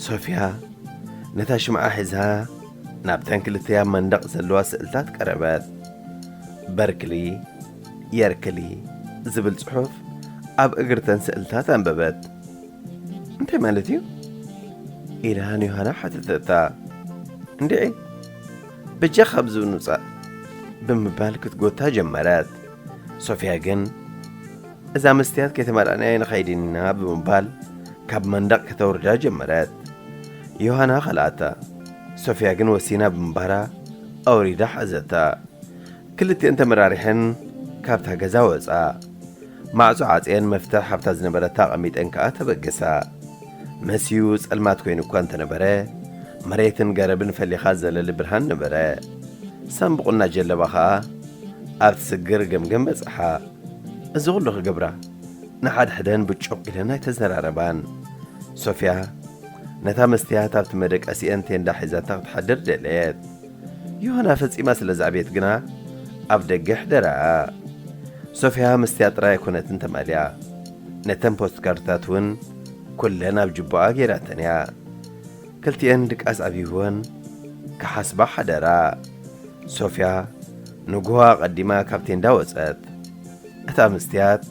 ሶፍያ ነታ ሽምዓ ሒዛ ናብተን ክልተ ኣብ መንደቕ ዘለዋ ስእልታት ቀረበት። በርክሊ፣ የርክሊ ዝብል ጽሑፍ ኣብ እግርተን ስእልታት ኣንበበት። እንታይ ማለት እዩ? ኢላ ንዮሃና ሓተተታ። እንድዒ፣ በጃ ካብዚ ንውጻእ ብምባል ክትጎታ ጀመረት። ሶፍያ ግን፣ እዛ መስትያት ከይተመላእናያ ንኸይድን ኢና ብምባል ካብ መንደቕ ከተውርዳ ጀመረት። ዮሃና ኸልኣታ። ሶፍያ ግን ወሲና ብምባራ ኣውሪዳ ሓዘታ። ክልቲኤን ተመራሪሐን ካብታ ገዛ ወጻ። ማዕጾ ዓጽየን መፍትሕ ኣብታ ዝነበረታ ኣቐሚጠን ከኣ ተበገሳ። መስዩ ጸልማት ኮይኑ እኳ እንተነበረ፣ መሬትን ገረብን ፈሊኻ ዘለሊ ብርሃን ነበረ። ሳንቡቕና ጀለባ ኸኣ ኣብቲ ስግር ገምገም በጽሓ። እዚ ኹሉ ክገብራ ንሓድሕደን ብጩቕ ኢለን ኣይተዘራረባን። ሶፍያ ነታ መስትያት ኣብቲ መደቀሲአን ቴንዳ ሒዛታ ክትሓድር ደለየት። ዮሃና ፈጺማ ስለ ዝኣበየት ግና ኣብ ደገ ኣሕደራኣ። ሶፍያ መስትያት ጥራይ ኣይኮነትን ተማልያ። ነተን ፖስት ካርድታት እውን ኩለን ኣብ ጅቦኣ ገይራተን እያ። ክልቲኤን ድቃስ ኣብይወን ክሓስባ ሓደራ። ሶፍያ ንግሆ ኣቐዲማ ካብ ቴንዳ ወጸት። እታ መስትያት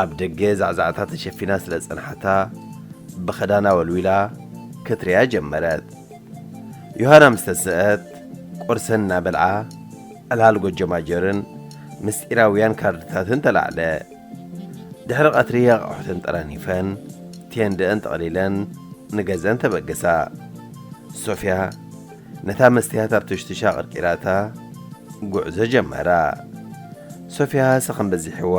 ኣብ ደገ ዛዕዛዕታ ተሸፊና ስለ ዝጸንሓታ፣ ብኽዳና ወልዊላ ክትሪኣ ጀመረት። ዮሃና ምስ ተስአት፣ ቁርሰን እናበልዓ፣ ዕላል ጎጆ ማጀርን ምስጢራውያን ካርድታትን ተላዕለ። ድሕሪ ቀትሪ ኣቕሑተን ጠራኒፈን፣ ቴንድአን ጠቕሊለን ንገዝአን ተበገሳ። ሶፍያ ነታ መስትያት ኣብ ትሽትሻ ቀርቂራታ፣ ጉዕዞ ጀመራ። ሶፍያ ሰኸም በዚሕዋ፣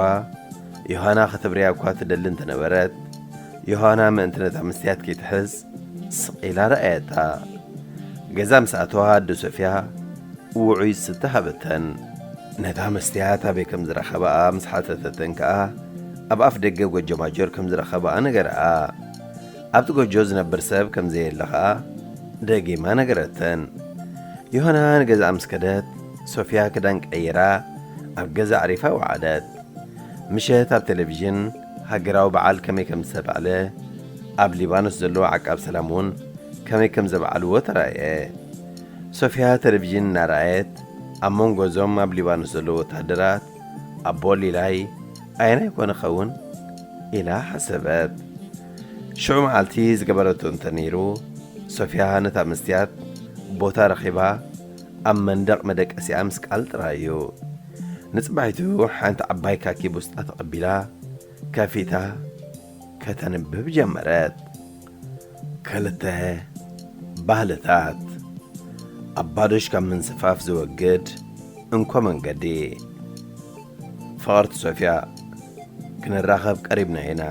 ዮሃና ከተብርያ እኳ ትደሊ እንተነበረት፣ ዮሃና ምእንቲ ነታ መስትያት ከይትሕዝ ስቕ ኢላ ረኣየታ። ገዛ ምስ ኣተዋ ኣደ ሶፍያ ውዑይ ዝስተ ሃበተን። ነታ መስትያት ኣበይ ከም ዝረኸባኣ ምስ ሓተተተን ከኣ፣ ኣብ ኣፍ ደገ ጎጆ ማጆር ከም ዝረኸባኣ ነገረኣ። ኣብቲ ጎጆ ዝነብር ሰብ ከም ዘየለ ከኣ ደጊማ ነገረተን። ዮሃና ንገዛኣ ምስ ከደት፣ ሶፍያ ክዳን ቀይራ ኣብ ገዛ ኣዕሪፋ ወዓለት። ምሸት ኣብ ቴሌቪዥን ሃገራዊ በዓል ከመይ ከም ዝተባዕለ፣ ኣብ ሊባኖስ ዘለዉ ዓቃብ ሰላም እውን ከመይ ከም ዘብዓልዎ ተራእየ። ሶፍያ ቴሌቪዥን እናረኣየት፣ ኣብ መንጎ እዞም ኣብ ሊባኖስ ዘለዉ ወተሃደራት ኣቦ ሊላይ ኣየናይ ኮን ይኸውን? ኢላ ሓሰበት። ሽዑ መዓልቲ ዝገበረቶ እንተ ነይሩ፣ ሶፍያ ነታ መስትያት ቦታ ረኺባ ኣብ መንደቕ መደቀሲኣ ምስቃል ጥራይ እዩ። ንጽባሒቱ ሓንቲ ዓባይ ካኪ ቡስጣ ተቐቢላ፣ ከፊታ፣ ከተንብብ ጀመረት። ክልተ ባህልታት። ኣባዶሽ ካብ ምንስፋፍ ዝወግድ እንኮ መንገዲ። ፍቕርቲ ሶፍያ፣ ክንራኸብ ቀሪብና ኢና።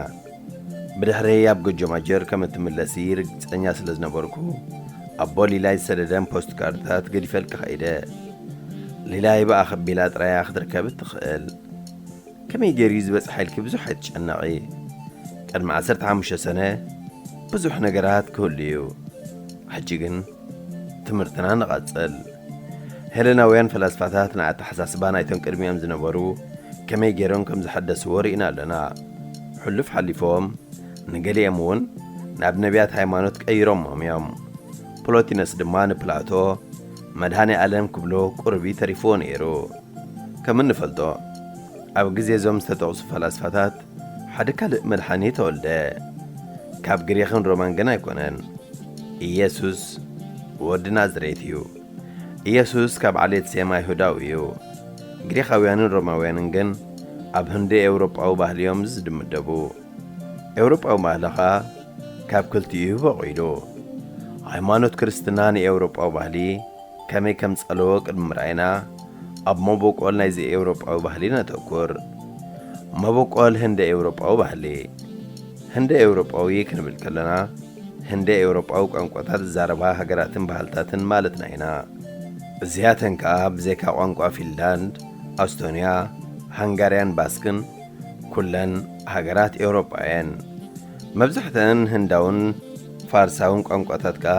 ብድሕረይ ኣብ ጎጆ ማጀር ከም እትምለሲ ርግጸኛ ስለ ዝነበርኩ፣ ኣቦ ሊላይ ዝሰደደን ፖስት ካርድታት ገዲፈልኪ ከይደ። ሊላይ ብኣኸቢላ ጥራያ ክትርከብ እትኽእል። ከመይ ገይሩ እዩ ዝበጽሓ ኢልኪ ብዙሕ ኣይትጨነቒ። ቅድሚ ዓሰርተ ሓሙሽተ ሰነ ብዙሕ ነገራት ክህሉ እዩ። ሕጂ ግን ትምህርትና ንቐጽል። ሄለናውያን ፈላስፋታት ንኣተሓሳስባ ናይቶም ቅድሚኦም ዝነበሩ ከመይ ገይሮም ከም ዘሐደስዎ ርኢና ኣለና። ሕሉፍ ሓሊፎም ንገሊኦም እውን ናብ ነቢያት ሃይማኖት ቀይሮሞም እዮም። ፕሎቲነስ ድማ ንፕላቶ መድሃኔ ኣለም ክብሎ ቁርቢ ተሪፍዎ ነይሩ። ከም እንፈልጦ ኣብ ግዜ እዞም ዝተጠቕሱ ፈላስፋታት ሓደ ካልእ መድሓኒ ተወልደ። ካብ ግሪኽን ሮማን ግን ኣይኮነን። ኢየሱስ ወዲ ናዝሬት እዩ። ኢየሱስ ካብ ዓሌት ሴም ኣይሁዳዊ እዩ። ግሪኻውያንን ሮማውያንን ግን ኣብ ህንዲ ኤውሮጳዊ ባህሊ እዮም ዝድምደቡ። ኤውሮጳዊ ባህሊ ኸኣ ካብ ክልቲኡ በቒሉ። ሃይማኖት ክርስትና ንኤውሮጳዊ ባህሊ ከመይ ከም ጸለዎ ቅድሚ ምርኣይና፣ ኣብ መበቆል ናይዚ ኤውሮጳዊ ባህሊ ነተኩር። መበቆል ህንደ ኤውሮጳዊ ባህሊ። ህንደ ኤውሮጳዊ ክንብል ከለና፣ ህንደ ኤውሮጳዊ ቋንቋታት ዝዛረባ ሃገራትን ባህልታትን ማለትና ኢና። እዚኣተን ከኣ ብዘይካ ቋንቋ ፊንላንድ፣ ኣስቶንያ፣ ሃንጋርያን ባስክን ኩለን ሃገራት ኤውሮጳ እየን። መብዛሕተን ህንዳውን ፋርሳውን ቋንቋታት ከኣ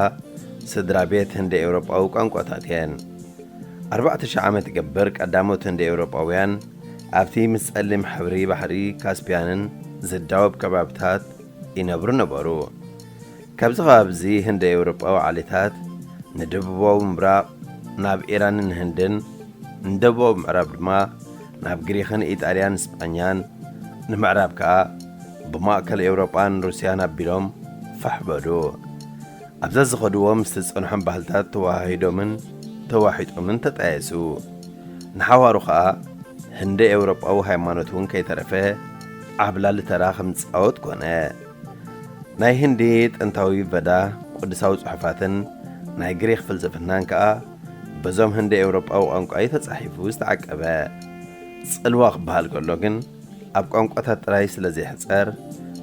ስድራ ቤት ህንደ ኤውሮጳዊ ቋንቋታት እየን። ኣርባዕተ ሽሕ ዓመት ይገብር ቀዳሞት ህንደ ኤውሮጳውያን ኣብቲ ምስ ጸሊም ሕብሪ ባሕሪ ካስፒያንን ዝዳወብ ከባብታት ይነብሩ ነበሩ። ካብዚ ከባቢ እዚ ህንደ ኤውሮጳዊ ዓሌታት ንደቡባዊ ምብራቕ ናብ ኢራንን ህንድን፣ ንደቡባዊ ምዕራብ ድማ ናብ ግሪኽን ኢጣልያን ስጳኛን፣ ንምዕራብ ከኣ ብማእከል ኤውሮጳን ሩስያን ኣቢሎም ፋሕ በሉ። ኣብዛ ዝኸድዎ ምስ ዝጸንሖም ባህልታት ተወሃሂዶምን ተዋሒጦምን ተጣየሱ። ንሓዋሩ ኸኣ ህንደ ኤውሮጳዊ ሃይማኖት እውን ከይተረፈ ዓብላሊ ተራ ከም ዝጻወት ኮነ። ናይ ህንዲ ጥንታዊ ቨዳ ቅዱሳዊ ጽሑፋትን ናይ ግሪኽ ፍልስፍናን ከኣ በዞም ህንደ ኤውሮጳዊ ቋንቋ እዩ ተጻሒፉ ዝተዓቀበ። ጽልዋ ክበሃል ከሎ ግን ኣብ ቋንቋታት ጥራይ ስለ ዘይሕጸር፣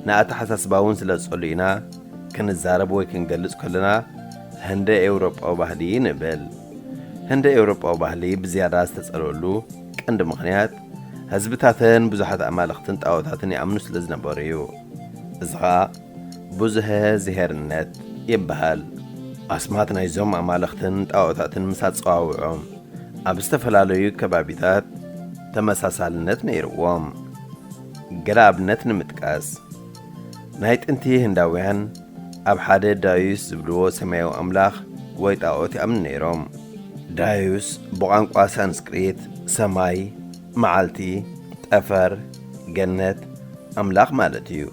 ንኣተሓሳስባ እውን ስለ ዝጸሉ ኢና ክንዛረብ ወይ ክንገልጽ ከለና ህንደ ኤውሮጳዊ ባህሊ ንብል። ህንደ ኤውሮጳዊ ባህሊ ብዝያዳ ዝተጸለወሉ ቀንዲ ምኽንያት ህዝብታተን ብዙሓት ኣማልኽትን ጣኦታትን ይኣምኑ ስለ ዝነበሩ እዩ። እዚ ኸኣ ብዙሀ ዝሄርነት ይበሃል። ኣስማት ናይዞም ኣማልኽትን ጣኦታትን ምስ ኣጸዋውዖም ኣብ ዝተፈላለዩ ከባቢታት ተመሳሳልነት ነይርዎም። ገለ ኣብነት ንምጥቃስ፣ ናይ ጥንቲ ህንዳውያን ኣብ ሓደ ዳዩስ ዝብልዎ ሰማያዊ ኣምላኽ ወይ ጣኦት ይኣምኑ ነይሮም። ዳዩስ ብቋንቋ ሳንስክሪት ሰማይ፣ መዓልቲ፣ ጠፈር፣ ገነት፣ ኣምላኽ ማለት እዩ።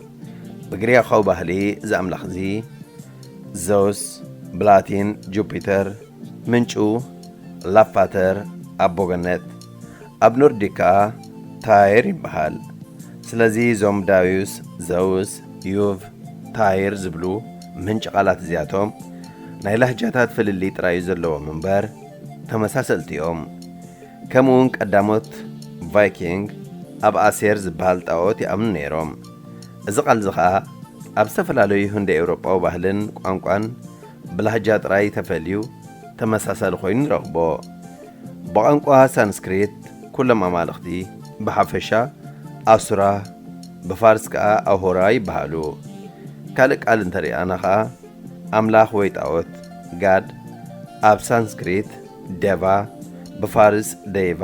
ብግሪኻዊ ባህሊ እዚ ኣምላኽ እዚ ዘውስ፣ ብላቲን ጁፒተር፣ ምንጩ ላፋተር፣ ኣቦ ገነት፣ ኣብ ኖርዲክ ከኣ ታይር ይበሃል። ስለዚ እዞም ዳዩስ፣ ዘውስ፣ ዩቭ፣ ታይር ዝብሉ ምንጪ ቃላት እዚኣቶም ናይ ላህጃታት ፍልልይ ጥራይ እዩ ዘለዎም እምበር ተመሳሰልቲ እዮም። ከምኡውን ቀዳሞት ቫይኪንግ ኣብ ኣሴር ዝበሃል ጣኦት ይኣምኑ ነይሮም። እዚ ቃል እዚ ኸኣ ኣብ ዝተፈላለዩ ህንደ ኤውሮጳዊ ባህልን ቋንቋን ብላህጃ ጥራይ ተፈልዩ ተመሳሳሊ ኮይኑ ንረኽቦ። ብቋንቋ ሳንስክሪት ኩሎም ኣማልኽቲ ብሓፈሻ ኣሱራ፣ ብፋርስ ከኣ ኣሆራ ይበሃሉ። ካልእ ቃል እንተሪኣና ኸኣ ኣምላኽ ወይ ጣኦት፣ ጋድ፣ ኣብ ሳንስክሪት ደቫ፣ ብፋርስ ደይቫ፣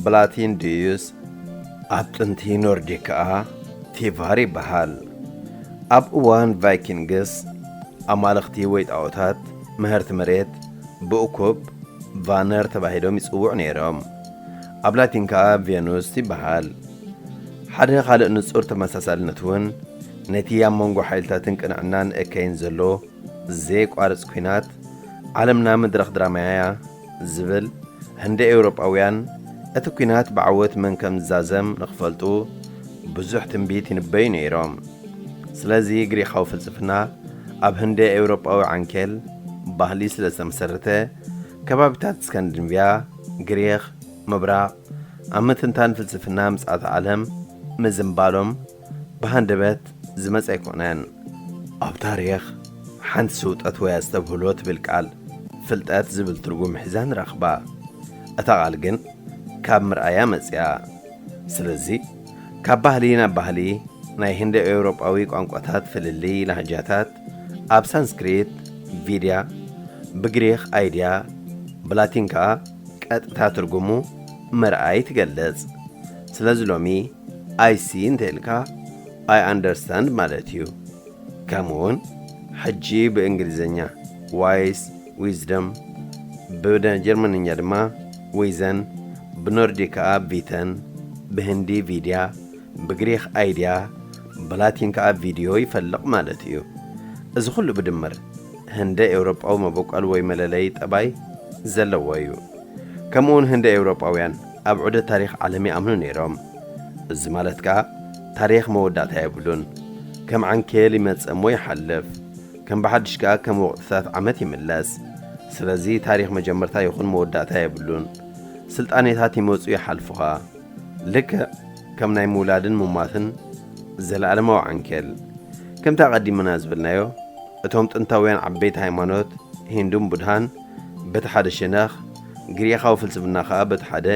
ብላቲን ድዩስ፣ ኣብ ጥንቲ ኖርዲክ ከኣ ቲቫር ይበሃል። ኣብ እዋን ቫይኪንግስ ኣማልኽቲ ወይ ጣኦታት ምህርቲ መሬት ብእኩብ ቫነር ተባሂሎም ይጽውዑ ነይሮም። ኣብ ላቲን ከኣ ቬኑስ ይበሃል። ሓደ ካልእ ንጹር ተመሳሳልነት እውን ነቲ ኣብ መንጎ ሓይልታትን ቅንዕናን እከይን ዘሎ ዘየቋርጽ ኲናት ዓለምና መድረኽ ድራማ'ያ ዝብል ህንደ ኤውሮጳውያን እቲ ኲናት ብዓወት መን ከም ዝዛዘም ንኽፈልጡ ብዙሕ ትንቢት ይንበዩ ነይሮም። ስለዚ ግሪኻዊ ፍልስፍና ኣብ ህንደ ኤውሮጳዊ ዓንኬል ባህሊ ስለ ዝተመሰረተ ከባቢታት ስካንዲንቪያ፣ ግሪኽ፣ ምብራቕ ኣብ ምትንታን ፍልስፍና ምጽኣተ ዓለም ምዝንባሎም ብሃንደበት ዝመጸ ኣይኮነን። ኣብ ታሪኽ ሓንቲ ስውጠት ወይ ኣስተብህሎ ትብል ቃል ፍልጠት ዝብል ትርጉም ሒዛ ንረኽባ። እታ ቃል ግን ካብ ምርኣያ መጽያ። ስለዚ ካብ ባህሊ ናብ ባህሊ፣ ናይ ህንደ ኤውሮጳዊ ቋንቋታት ፍልልይ ላህጃታት ኣብ ሳንስክሪት ቪድያ፣ ብግሪኽ ኣይድያ፣ ብላቲን ከኣ ቀጥታ ትርጉሙ ምርኣይ ትገልጽ። ስለዚ ሎሚ I see እንተ ኢልካ I understand ማለት እዩ። ከምኡውን ሕጂ ብእንግሊዝኛ ዋይስ፣ ዊዝደም፣ ብጀርመንኛ ድማ ዊዘን፣ ብኖርዲክ ከኣ ቪተን፣ ብህንዲ ቪድያ፣ ብግሪኽ ኣይድያ፣ ብላቲን ከኣ ቪድዮ ይፈልቕ ማለት እዩ። እዚ ኩሉ ብድምር ህንደ ኤውሮጳዊ መበቆል ወይ መለለዪ ጠባይ ዘለዎ እዩ። ከምኡውን ህንደ ኤውሮጳውያን ኣብ ዑደት ታሪኽ ዓለም ይኣምኑ ነይሮም። እዚ ማለት ከኣ ታሪኽ መወዳእታ የብሉን። ከም ዓንኬል ይመጽእ እሞ ይሓልፍ፣ ከም ብሓድሽ ከኣ ከም ወቕትታት ዓመት ይምለስ። ስለዚ ታሪኽ መጀመርታ ይኹን መወዳእታ የብሉን። ስልጣኔታት ይመጹ ይሓልፉ ኸኣ። ልክዕ ከም ናይ ምውላድን ምሟትን ዘለኣለማዊ ዓንኬል። ከምቲ ኣቐዲምና ዝበልናዮ፣ እቶም ጥንታውያን ዓበይቲ ሃይማኖት ሂንዱን ቡድሃን በቲ ሓደ ሸነኽ፣ ግሪኻዊ ፍልስፍና ኸኣ በቲ ሓደ፣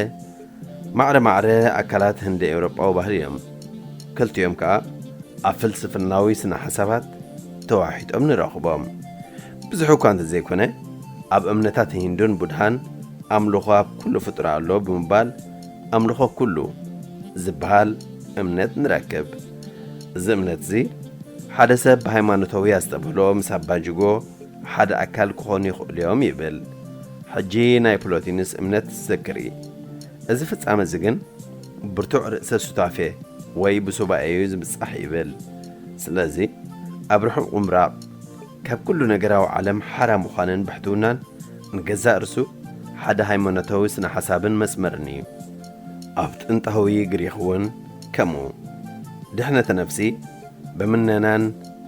ማዕረ ማዕረ ኣካላት ህንደ ኤውሮጳዊ ባህሊ እዮም። ክልቲኦም ከኣ ኣብ ፍልስፍናዊ ስነ ሓሳባት ተዋሒጦም ንረኽቦም። ብዙሕ እኳ እንተዘይኮነ፣ ኣብ እምነታት ሂንዱን ቡድሃን ኣምልኾ ኣብ ኩሉ ፍጡር ኣሎ ብምባል ኣምልኾ ኩሉ ዝበሃል እምነት ንረክብ። እዚ እምነት እዚ ሓደ ሰብ ብሃይማኖታዊ ኣስተብህሎ ምስ ኣባጅጎ ሓደ ኣካል ክኾኑ ይኽእሉ እዮም ይብል። ሕጂ ናይ ፕሎቲንስ እምነት ዝክሪ። እዚ ፍጻመ እዚ ግን ብርቱዕ ርእሰ ሱታፌ ወይ ብሱባኤ እዩ ዝብጻሕ ይብል። ስለዚ ኣብ ርሑቕ ምብራቕ ካብ ኩሉ ነገራዊ ዓለም ሓራ ምዃንን ብሕትውናን ንገዛእ ርእሱ ሓደ ሃይማኖታዊ ስነ ሓሳብን መስመርን እዩ። ኣብ ጥንታዊ ግሪኽ እውን ከምኡ። ድሕነተ ነፍሲ ብምነናን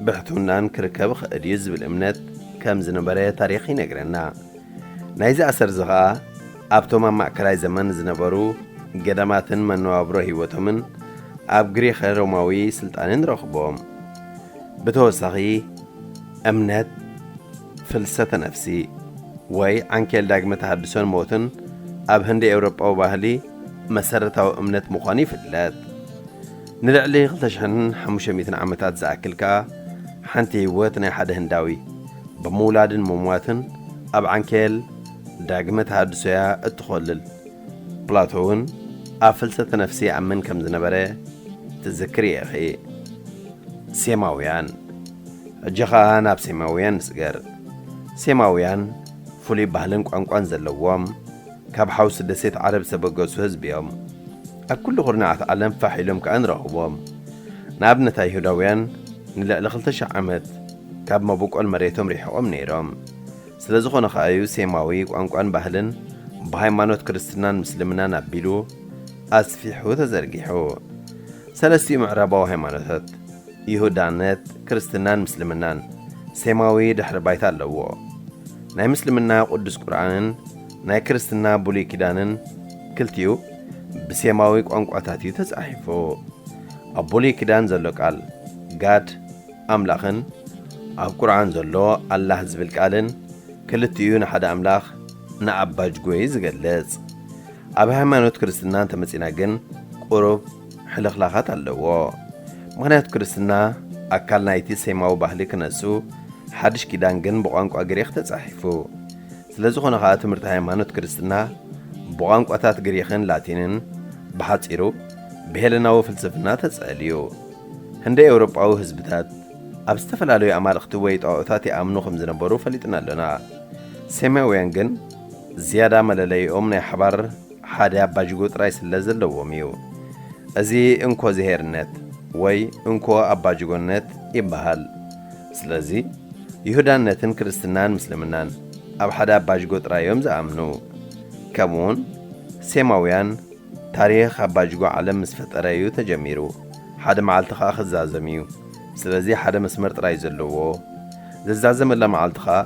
ብሕትውናን ክርከብ ይኽእል እዩ ዝብል እምነት ከም ዝነበረ ታሪኽ ይነግረና። ናይዚ ኣሰር እዚ ኸኣ ኣብቶም ኣብ ማእከላይ ዘመን ዝነበሩ ገዳማትን መነባብሮ ህይወቶምን ኣብ ግሪኸ ሮማዊ ስልጣነ ንረኽቦም። ብተወሳኺ እምነት ፍልሰተ ነፍሲ ወይ ዓንኬል ዳግመ ተሃድሶን ሞትን ኣብ ህንዲ ኤውሮጳዊ ባህሊ መሰረታዊ እምነት ምዃኑ ይፍለጥ። ንልዕሊ ክልተ ሽሕን ሓሙሽተ ሚእትን ዓመታት ዝኣክል ከኣ ሓንቲ ህይወት ናይ ሓደ ህንዳዊ ብምውላድን ምሟትን ኣብ ዓንኬል ዳግመ ተሃድሶ እያ እትኾልል። ፕላቶ እውን ኣብ ፍልሰተ ነፍሲ ይኣምን ከም ዝነበረ ትዝክሪ ኢኺ። ሴማውያን። ሕጂ ኸኣ ናብ ሴማውያን ንስገር። ሴማውያን ፍሉይ ባህልን ቋንቋን ዘለዎም፣ ካብ ሓውሲ ደሴት ዓረብ ዝተበገሱ ህዝቢ እዮም። ኣብ ኩሉ ኩርናዓት ዓለም ፋሕ ኢሎም ከኣ ንረኽቦም። ንኣብነት ኣይሁዳውያን ንልዕሊ ክልተ ሽሕ ዓመት ካብ መበቆል መሬቶም ርሒቖም ነይሮም። ስለ ዝኾነ ከኣ እዩ ሴማዊ ቋንቋን ባህልን ብሃይማኖት ክርስትናን ምስልምናን ኣቢሉ ኣስፊሑ ተዘርጊሑ። ሰለስቲኡ ምዕራባዊ ሃይማኖታት ይሁዳነት፣ ክርስትናን ምስልምናን ሴማዊ ድሕሪ ባይታ ኣለዎ። ናይ ምስልምና ቅዱስ ቁርኣንን ናይ ክርስትና ብሉይ ኪዳንን ክልቲኡ ብሴማዊ ቋንቋታት እዩ ተጻሒፉ። ኣብ ብሉይ ኪዳን ዘሎ ቃል ጋድ ኣምላኽን ኣብ ቁርኣን ዘሎ ኣላህ ዝብል ቃልን ክልቲኡ ንሓደ ኣምላኽ ንኣባጅጎ እዩ ዝገልጽ። ኣብ ሃይማኖት ክርስትና እንተመጺና ግን ቁሩብ ሕልኽላኻት ኣለዎ። ምኽንያቱ ክርስትና ኣካል ናይቲ ሴማዊ ባህሊ ክነሱ፣ ሓድሽ ኪዳን ግን ብቋንቋ ግሪኽ ተጻሒፉ። ስለ ዝኾነ ኸኣ ትምህርቲ ሃይማኖት ክርስትና ብቋንቋታት ግሪኽን ላቲንን፣ ብሓጺሩ ብሄለናዊ ፍልስፍና ተጸልዩ። ህንደ ኤውሮጳዊ ህዝብታት ኣብ ዝተፈላለዩ ኣማልኽቲ ወይ ጣኦታት ይኣምኑ ከም ዝነበሩ ፈሊጥና ኣሎና። ሴማውያን ግን ዝያዳ መለለይኦም ናይ ሓባር ሓደ ኣባጅጎ ጥራይ ስለ ዘለዎም እዩ። እዚ እንኮ ዝሄርነት ወይ እንኮ ኣባጅጎነት ይበሃል። ስለዚ ይሁዳነትን ክርስትናን ምስልምናን ኣብ ሓደ ኣባጅጎ ጥራይ እዮም ዝኣምኑ። ከምኡውን ሴማውያን ታሪኽ ኣባጅጎ ዓለም ምስ ፈጠረ እዩ ተጀሚሩ። ሓደ መዓልቲ ኸኣ ክዛዘም እዩ። ስለዚ ሓደ መስመር ጥራይ ዘለዎ፣ ዝዛዘመላ መዓልቲ ኸኣ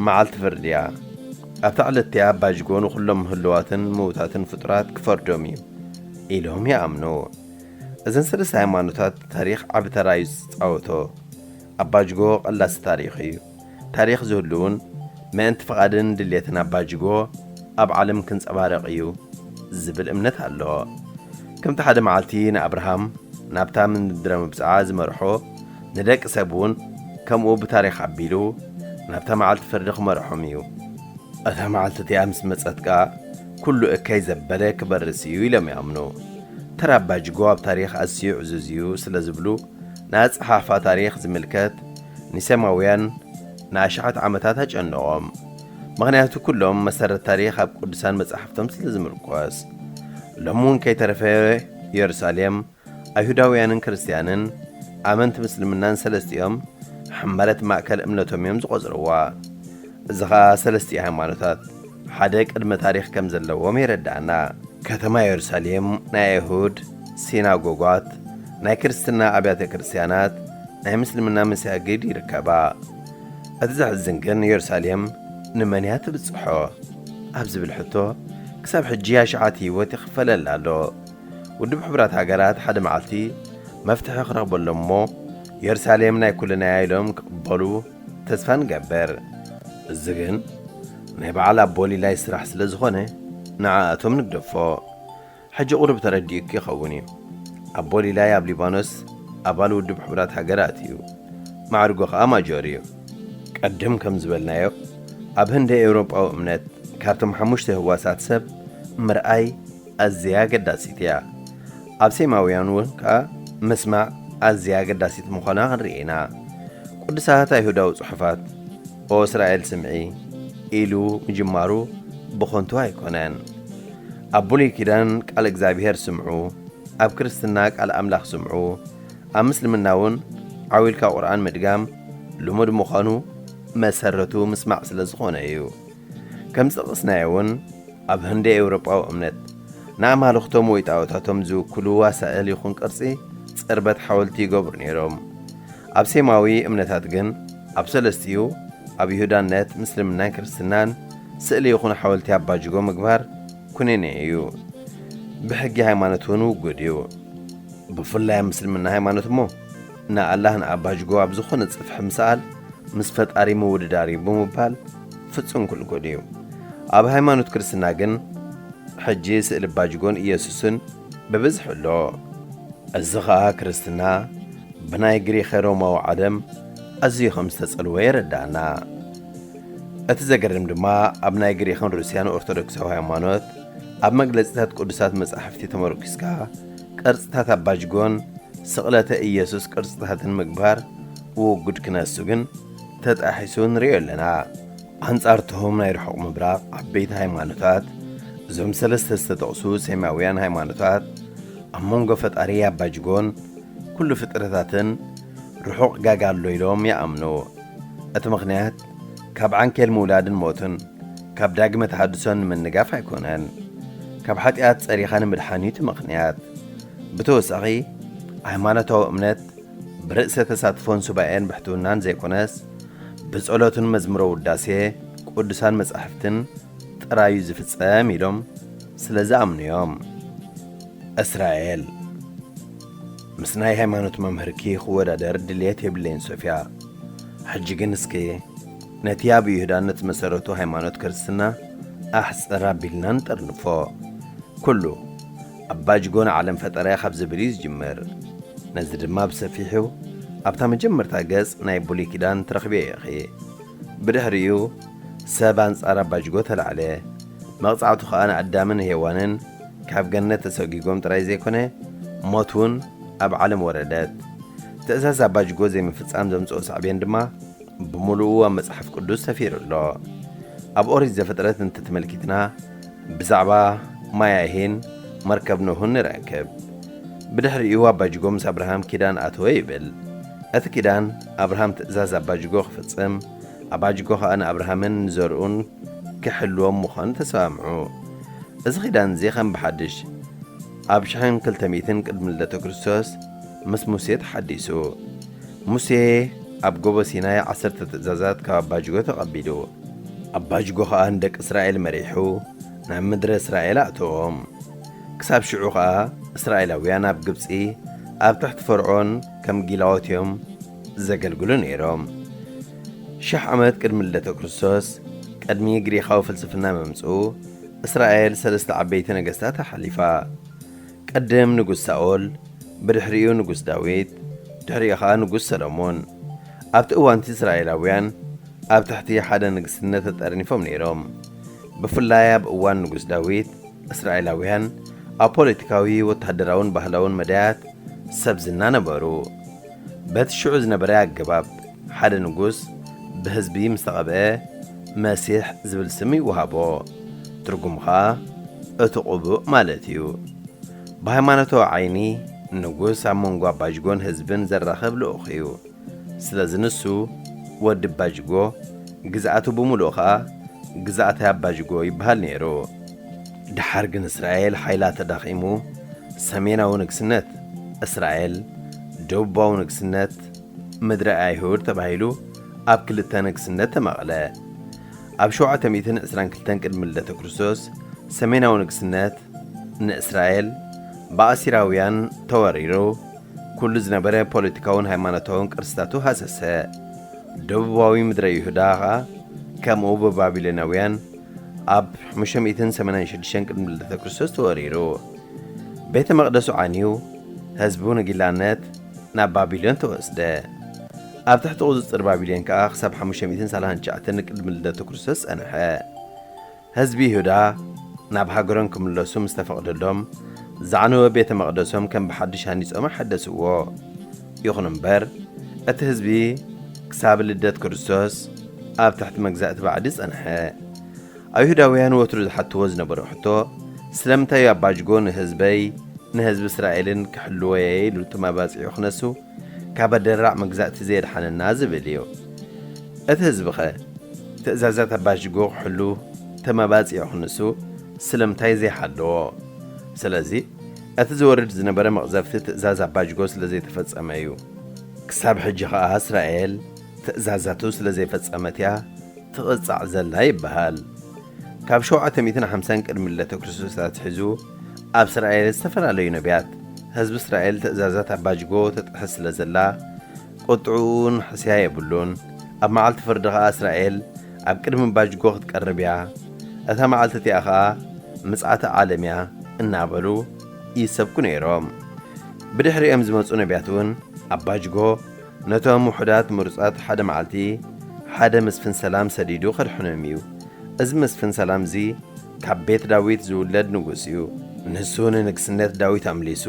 መዓልቲ ፍርዲ እያ። ኣብታ ዕለት እቲኣ ኣባጅጎ ንኹሎም ህሉዋትን ምዉታትን ፍጡራት ክፈርዶም እዩ ኢሎም ይኣምኑ። እዘን ሰለስተ ሃይማኖታት ታሪኽ ዓቢ ተራ እዩ ዝጻወቶ። ኣባጅጎ ቀላሲ ታሪኽ እዩ። ታሪኽ ዝህሉውን ምእንቲ ፍቓድን ድሌትን ኣባጅጎ ኣብ ዓለም ክንጸባረቕ እዩ ዝብል እምነት ኣሎ። ከምቲ ሓደ መዓልቲ ንኣብርሃም ናብታ ምድረ ምብጽዓ ዝመርሖ፣ ንደቂ ሰብ እውን ከምኡ ብታሪኽ ኣቢሉ ናብታ መዓልቲ ፍርዲ ክመርሖም እዩ። እታ መዓልቲ እቲኣ ምስ መጸት ከኣ፣ ኩሉ እከይ ዘበለ ክበርስ እዩ ኢሎም ይኣምኑ። ተራ ኣባጅጎ ኣብ ታሪኽ ኣዝዩ ዕዙዝ እዩ ስለ ዝብሉ፣ ንኣጸሓሕፋ ታሪኽ ዝምልከት ንሴማውያን ንኣሽሓት ዓመታት ኣጨነቖም። ምኽንያቱ ኩሎም መሰረት ታሪኽ ኣብ ቅዱሳን መጻሕፍቶም ስለ ዝምርኮስ። ሎሚ እውን ከይተረፈ ኢየሩሳሌም ኣይሁዳውያንን ክርስትያንን ኣመንቲ ምስልምናን ሰለስቲኦም ሕመረት ማእከል እምነቶም እዮም ዝቖጽርዋ። እዚ ኸኣ ሰለስቲኡ ሃይማኖታት ሓደ ቅድመ ታሪኽ ከም ዘለዎም የረድኣና። ከተማ የሩሳሌም ናይ ኣይሁድ ሲናጎጓት፣ ናይ ክርስትና ኣብያተ ክርስትያናት፣ ናይ ምስልምና መሳጊድ ይርከባ። እቲ ዘሕዝን ግን የሩሳሌም ንመን እያ ትብጽሖ ኣብ ዝብል ሕቶ ክሳብ ሕጂ ኣሽዓት ህይወት ይኽፈለላ ኣሎ። ውድብ ሕቡራት ሃገራት ሓደ መዓልቲ መፍትሒ ክረኽበሎም እሞ የሩሳሌም ናይ ኩልና እያ ኢሎም ክቕበሉ ተስፋ ንገብር። እዚ ግን ናይ በዓል ኣቦ ሊላይ ስራሕ ስለ ዝኾነ ንዓኣቶም ንግደፎ። ሕጂ ቁሩብ ተረዲኡኪ ይኸውን እዩ። ኣቦ ሊላይ ኣብ ሊባኖስ ኣባል ውድብ ሕቡራት ሃገራት እዩ። ማዕርጎ ኸኣ ማጆር እዩ። ቀድም ከም ዝበልናዮ ኣብ ህንዲ ኤውሮጳዊ እምነት ካብቶም ሓሙሽተ ህዋሳት ሰብ ምርኣይ ኣዝያ ኣገዳሲት እያ። ኣብ ሴማውያን እውን ከኣ ምስማዕ ኣዝያ ኣገዳሲት ምዃና ክንርኢ ኢና። ቅዱሳት ኣይሁዳዊ ጽሑፋት "ኦ እስራኤል ስምዒ" ኢሉ ምጅማሩ ብኸንቱ ኣይኮነን። ኣብ ብሉይ ኪዳን ቃል እግዚኣብሔር ስምዑ፣ ኣብ ክርስትና ቃል ኣምላኽ ስምዑ፣ ኣብ ምስልምና እውን ዓው ኢልካ ቁርኣን ምድጋም ልሙድ ምዃኑ መሰረቱ ምስማዕ ስለ ዝኾነ እዩ። ከም ዝጠቐስናዮ እውን ኣብ ህንዲ ኤውሮጳዊ እምነት ንኣማልኽቶም ወይ ጣኦታቶም ዝውክሉ ኣሳእል ይኹን ቅርጺ ጽርበት ሓወልቲ ይገብሩ ነይሮም። ኣብ ሴማዊ እምነታት ግን ኣብ ሰለስቲኡ ኣብ ይሁዳነት፣ ምስልምናን ክርስትናን ስእሊ ይኹን ሓወልቲ ኣባጅጎ ምግባር ኩነኔ እዩ። ብሕጊ ሃይማኖት እውን ውጉድ እዩ። ብፍላይ ኣብ ምስልምና ሃይማኖት እሞ ንኣላህ ንኣባጅጎ ኣብ ዝኾነ ጽፍሒ ምስኣል ምስ ፈጣሪ ምውድዳር እዩ ብምባል ፍጹም ክልኩል እዩ። ኣብ ሃይማኖት ክርስትና ግን ሕጂ ስእሊ ኣባጅጎን ኢየሱስን ብብዝሒ ኣሎ። እዚ ኸኣ ክርስትና ብናይ ግሪኸ ሮማዊ ዓለም ኣዝዩ ከም ዝተጸልወ የረድኣና። እቲ ዘገርም ድማ ኣብ ናይ ግሪኽን ሩስያን ኦርቶዶክሳዊ ሃይማኖት ኣብ መግለጺታት ቅዱሳት መጻሕፍቲ ተመርኲስካ ቅርጽታት ኣባጅጎን ስቕለተ ኢየሱስ ቅርጽታትን ምግባር ውጉድ ክነሱ ግን ተጣሒሱ ንርእዮ ኣለና። ኣንጻርቶም ናይ ርሑቕ ምብራቕ ዓበይቲ ሃይማኖታት፣ እዞም ሰለስተ ዝተጠቕሱ ሴማውያን ሃይማኖታት ኣብ መንጎ ፈጣሪ ኣባጅጎን ኩሉ ፍጥረታትን ርሑቕ ጋጋ ኣሎ ኢሎም ይኣምኑ። እቲ ምኽንያት ካብ ዓንኬል ምውላድን ሞትን ካብ ዳግመ ተሃድሶን ንምንጋፍ ኣይኮነን። ካብ ሓጢኣት ጸሪኻ ንምድሓን እዩ እቲ ምኽንያት። ብተወሳኺ፣ ሃይማኖታዊ እምነት ብርእሰ ተሳትፎን ሱባኤን ብሕትውናን ዘይኮነስ፣ ብጸሎትን መዝሙረ ውዳሴ ቅዱሳን መጻሕፍትን ጥራዩ ዝፍጸም ኢሎም ስለ ዝኣምኑ እዮም። እስራኤል፣ ምስ ናይ ሃይማኖት መምህርኪ ክወዳደር ድልየት የብለይን ሶፍያ። ሕጂ ግን እስኪ ነቲ ኣብ ይሁዳነት ዝመሰረቱ ሃይማኖት ክርስትና ኣሕጽር ኣቢልና ንጠርንፎ። ኩሉ ኣባጅጎ ንዓለም ፈጠረ ካብ ዝብል እዩ ዝጅምር። ነዚ ድማ ብሰፊሑ ኣብታ መጀመርታ ገጽ ናይ ብሉይ ኪዳን ትረኽብዮ ኢኺ። ብድሕሪኡ ሰብ ኣንጻር ኣባጅጎ ተላዕለ። መቕጻዕቱ ኸኣ ንኣዳምን ሄዋንን ካብ ገነት ተሰጒጎም ጥራይ ዘይኮነ፣ ሞት እውን ኣብ ዓለም ወረደት። ትእዛዝ ኣባጅጎ ዘይምፍጻም ዘምጽኦ ሳዕቤን ድማ ብምሉኡ ኣብ መጽሓፍ ቅዱስ ሰፊሩ ኣሎ። ኣብ ኦሪት ዘፍጥረት እንተተመልኪትና፣ ብዛዕባ ማያሂን መርከብ ኖህን ንረክብ። ብድሕሪኡ ኣባጅጎ ምስ ኣብርሃም ኪዳን ኣተወ ይብል። እቲ ኪዳን ኣብርሃም ትእዛዝ ኣባጅጎ ክፍጽም፣ ኣባጅጎ ኸኣ ንኣብርሃምን ንዘርኡን ክሕልዎም ምዃኑ ተሰማምዑ። እዚ ኪዳን እዚ ከም ብሓድሽ ኣብ ሽሕን ክልተ ሚእትን ቅድሚ ልደተ ክርስቶስ ምስ ሙሴ ተሓዲሱ። ሙሴ ኣብ ጎቦ ሲናይ ዓሰርተ ትእዛዛት ካብ ኣባጅጎ ተቐቢሉ። ኣባጅጎ ኸኣ ንደቂ እስራኤል መሪሑ ናብ ምድረ እስራኤል ኣእተዎም። ክሳብ ሽዑ ኸኣ እስራኤላውያን ኣብ ግብጺ ኣብ ትሕቲ ፈርዖን ከም ጊላዎት እዮም ዘገልግሉ ነይሮም። ሽሕ ዓመት ቅድሚ ልደተ ክርስቶስ፣ ቅድሚ ግሪኻዊ ፍልስፍና ምምጽኡ፣ እስራኤል ሰለስተ ዓበይቲ ነገስታት ኣሕሊፋ። ቅድም ንጉስ ሳኦል፣ ብድሕሪኡ ንጉስ ዳዊት፣ ድሕሪኡ ኸኣ ንጉስ ሰሎሞን። ኣብቲ እዋንቲ እስራኤላውያን ኣብ ትሕቲ ሓደ ንግስነት ተጠርኒፎም ነይሮም። ብፍላይ ኣብ እዋን ንጉስ ዳዊት፣ እስራኤላውያን ኣብ ፖለቲካዊ፣ ወተሃደራውን ባህላውን መዳያት ሰብ ዝና ነበሩ። በቲ ሽዑ ዝነበረ ኣገባብ፣ ሓደ ንጉስ ብህዝቢ ምስ ተቐብአ፣ መሲሕ ዝብል ስም ይወሃቦ። ትርጉሙ ኸኣ እቲ ቅቡእ ማለት እዩ። ብሃይማኖታዊ ዓይኒ፣ ንጉስ ኣብ መንጎ ኣባጅጎን ህዝብን ዘራኽብ ልኡኽ እዩ። ስለዚ ንሱ ወዲ ኣባጅጎ፣ ግዝኣቱ ብምሉኡ ኸኣ ግዝኣተ ኣባጅጎ ይበሃል ነይሩ። ደሓር ግን እስራኤል ሓይላ ተዳኺሙ፣ ሰሜናዊ ንግስነት እስራኤል፣ ደቡባዊ ንግስነት ምድረ ኣይሁድ ተባሂሉ ኣብ ክልተ ንግስነት ተመቐለ። ኣብ ሸውዓተ ሚእትን ዕስራን ክልተን ቅድሚ ልደተ ክርስቶስ፣ ሰሜናዊ ንግስነት ንእስራኤል ብኣሲራውያን ተወሪሩ፣ ኩሉ ዝነበረ ፖለቲካውን ሃይማኖታውን ቅርስታቱ ሃሰሰ። ደቡባዊ ምድረ ይሁዳ ኸኣ ከምኡ ብባቢሎናውያን ኣብ ሓሙሽተ ሚእትን ሰማንያን ሽዱሽተን ቅድሚ ልደተ ክርስቶስ ተወሪሩ። ቤተ መቕደሱ ዓንዩ፣ ህዝቡ ንጊላነት ናብ ባቢሎን ተወስደ። ኣብ ትሕቲ ቁጽጽር ባቢሎን ከኣ ክሳብ ሓሙሽተ ሚእትን ሰላሳን ትሽዓተን ቅድሚ ልደተ ክርስቶስ ጸንሐ። ህዝቢ ይሁዳ ናብ ሃገሮም ክምለሱ ምስ ተፈቕደሎም፣ ዝዓነወ ቤተ መቕደሶም ከም ብሓድሽ ሃኒጾም ኣሐደስዎ። ይኹን እምበር፣ እቲ ህዝቢ ክሳብ ልደት ክርስቶስ ኣብ ትሕቲ መግዛእቲ ባዕዲ ጸንሐ። ኣይሁዳውያን ወትሩ ዝሓትዎ ዝነበሩ ሕቶ፣ ስለምንታይ እዩ ኣባጅጎ ንህዝበይ፣ ንህዝቢ እስራኤልን ክሕልዎ እየ ኢሉ ተመባጺዑ ክነሱ፣ ካብ ኣደራዕ መግዛእቲ ዘየድሓነና ዝብል እዩ። እቲ ህዝቢኸ ትእዛዛት ኣባጅጎ ክሕሉ ተመባጺዑ ክነሱ ስለምንታይ ዘይሓለዎ? ስለዚ፣ እቲ ዝወርድ ዝነበረ መቕዘፍቲ ትእዛዝ ኣባጅጎ ስለ ዘይተፈጸመ እዩ። ክሳብ ሕጂ ኸኣ እስራኤል ትእዛዛቱ ስለ ዘይፈጸመት እያ ትቕጻዕ ዘላ ይበሃል። ካብ ሸውዓተ ሚእትን ሓምሳን ቅድሚ ልደተ ክርስቶስ ኣትሒዙ ኣብ እስራኤል ዝተፈላለዩ ነቢያት፣ ህዝቢ እስራኤል ትእዛዛት ኣባጅጎ ተጥሕስ ስለ ዘላ፣ ቁጥዕኡ ንሕስያ የብሉን። ኣብ መዓልቲ ፍርዲ ኸኣ እስራኤል ኣብ ቅድሚ ኣባጅጎ ክትቀርብ እያ። እታ መዓልቲ እቲኣ ኸኣ ምጽኣተ ዓለም እያ እናበሉ ይሰብኩ ነይሮም። ብድሕሪኦም ዝመጹ ነቢያት እውን ኣባጅጎ ነቶም ውሑዳት ምሩጻት ሓደ መዓልቲ ሓደ መስፍን ሰላም ሰዲዱ ከድሕኖም እዩ። እዚ መስፍን ሰላም እዚ ካብ ቤት ዳዊት ዝውለድ ንጉስ እዩ። ንሱ ንንግስነት ዳዊት ኣምሊሱ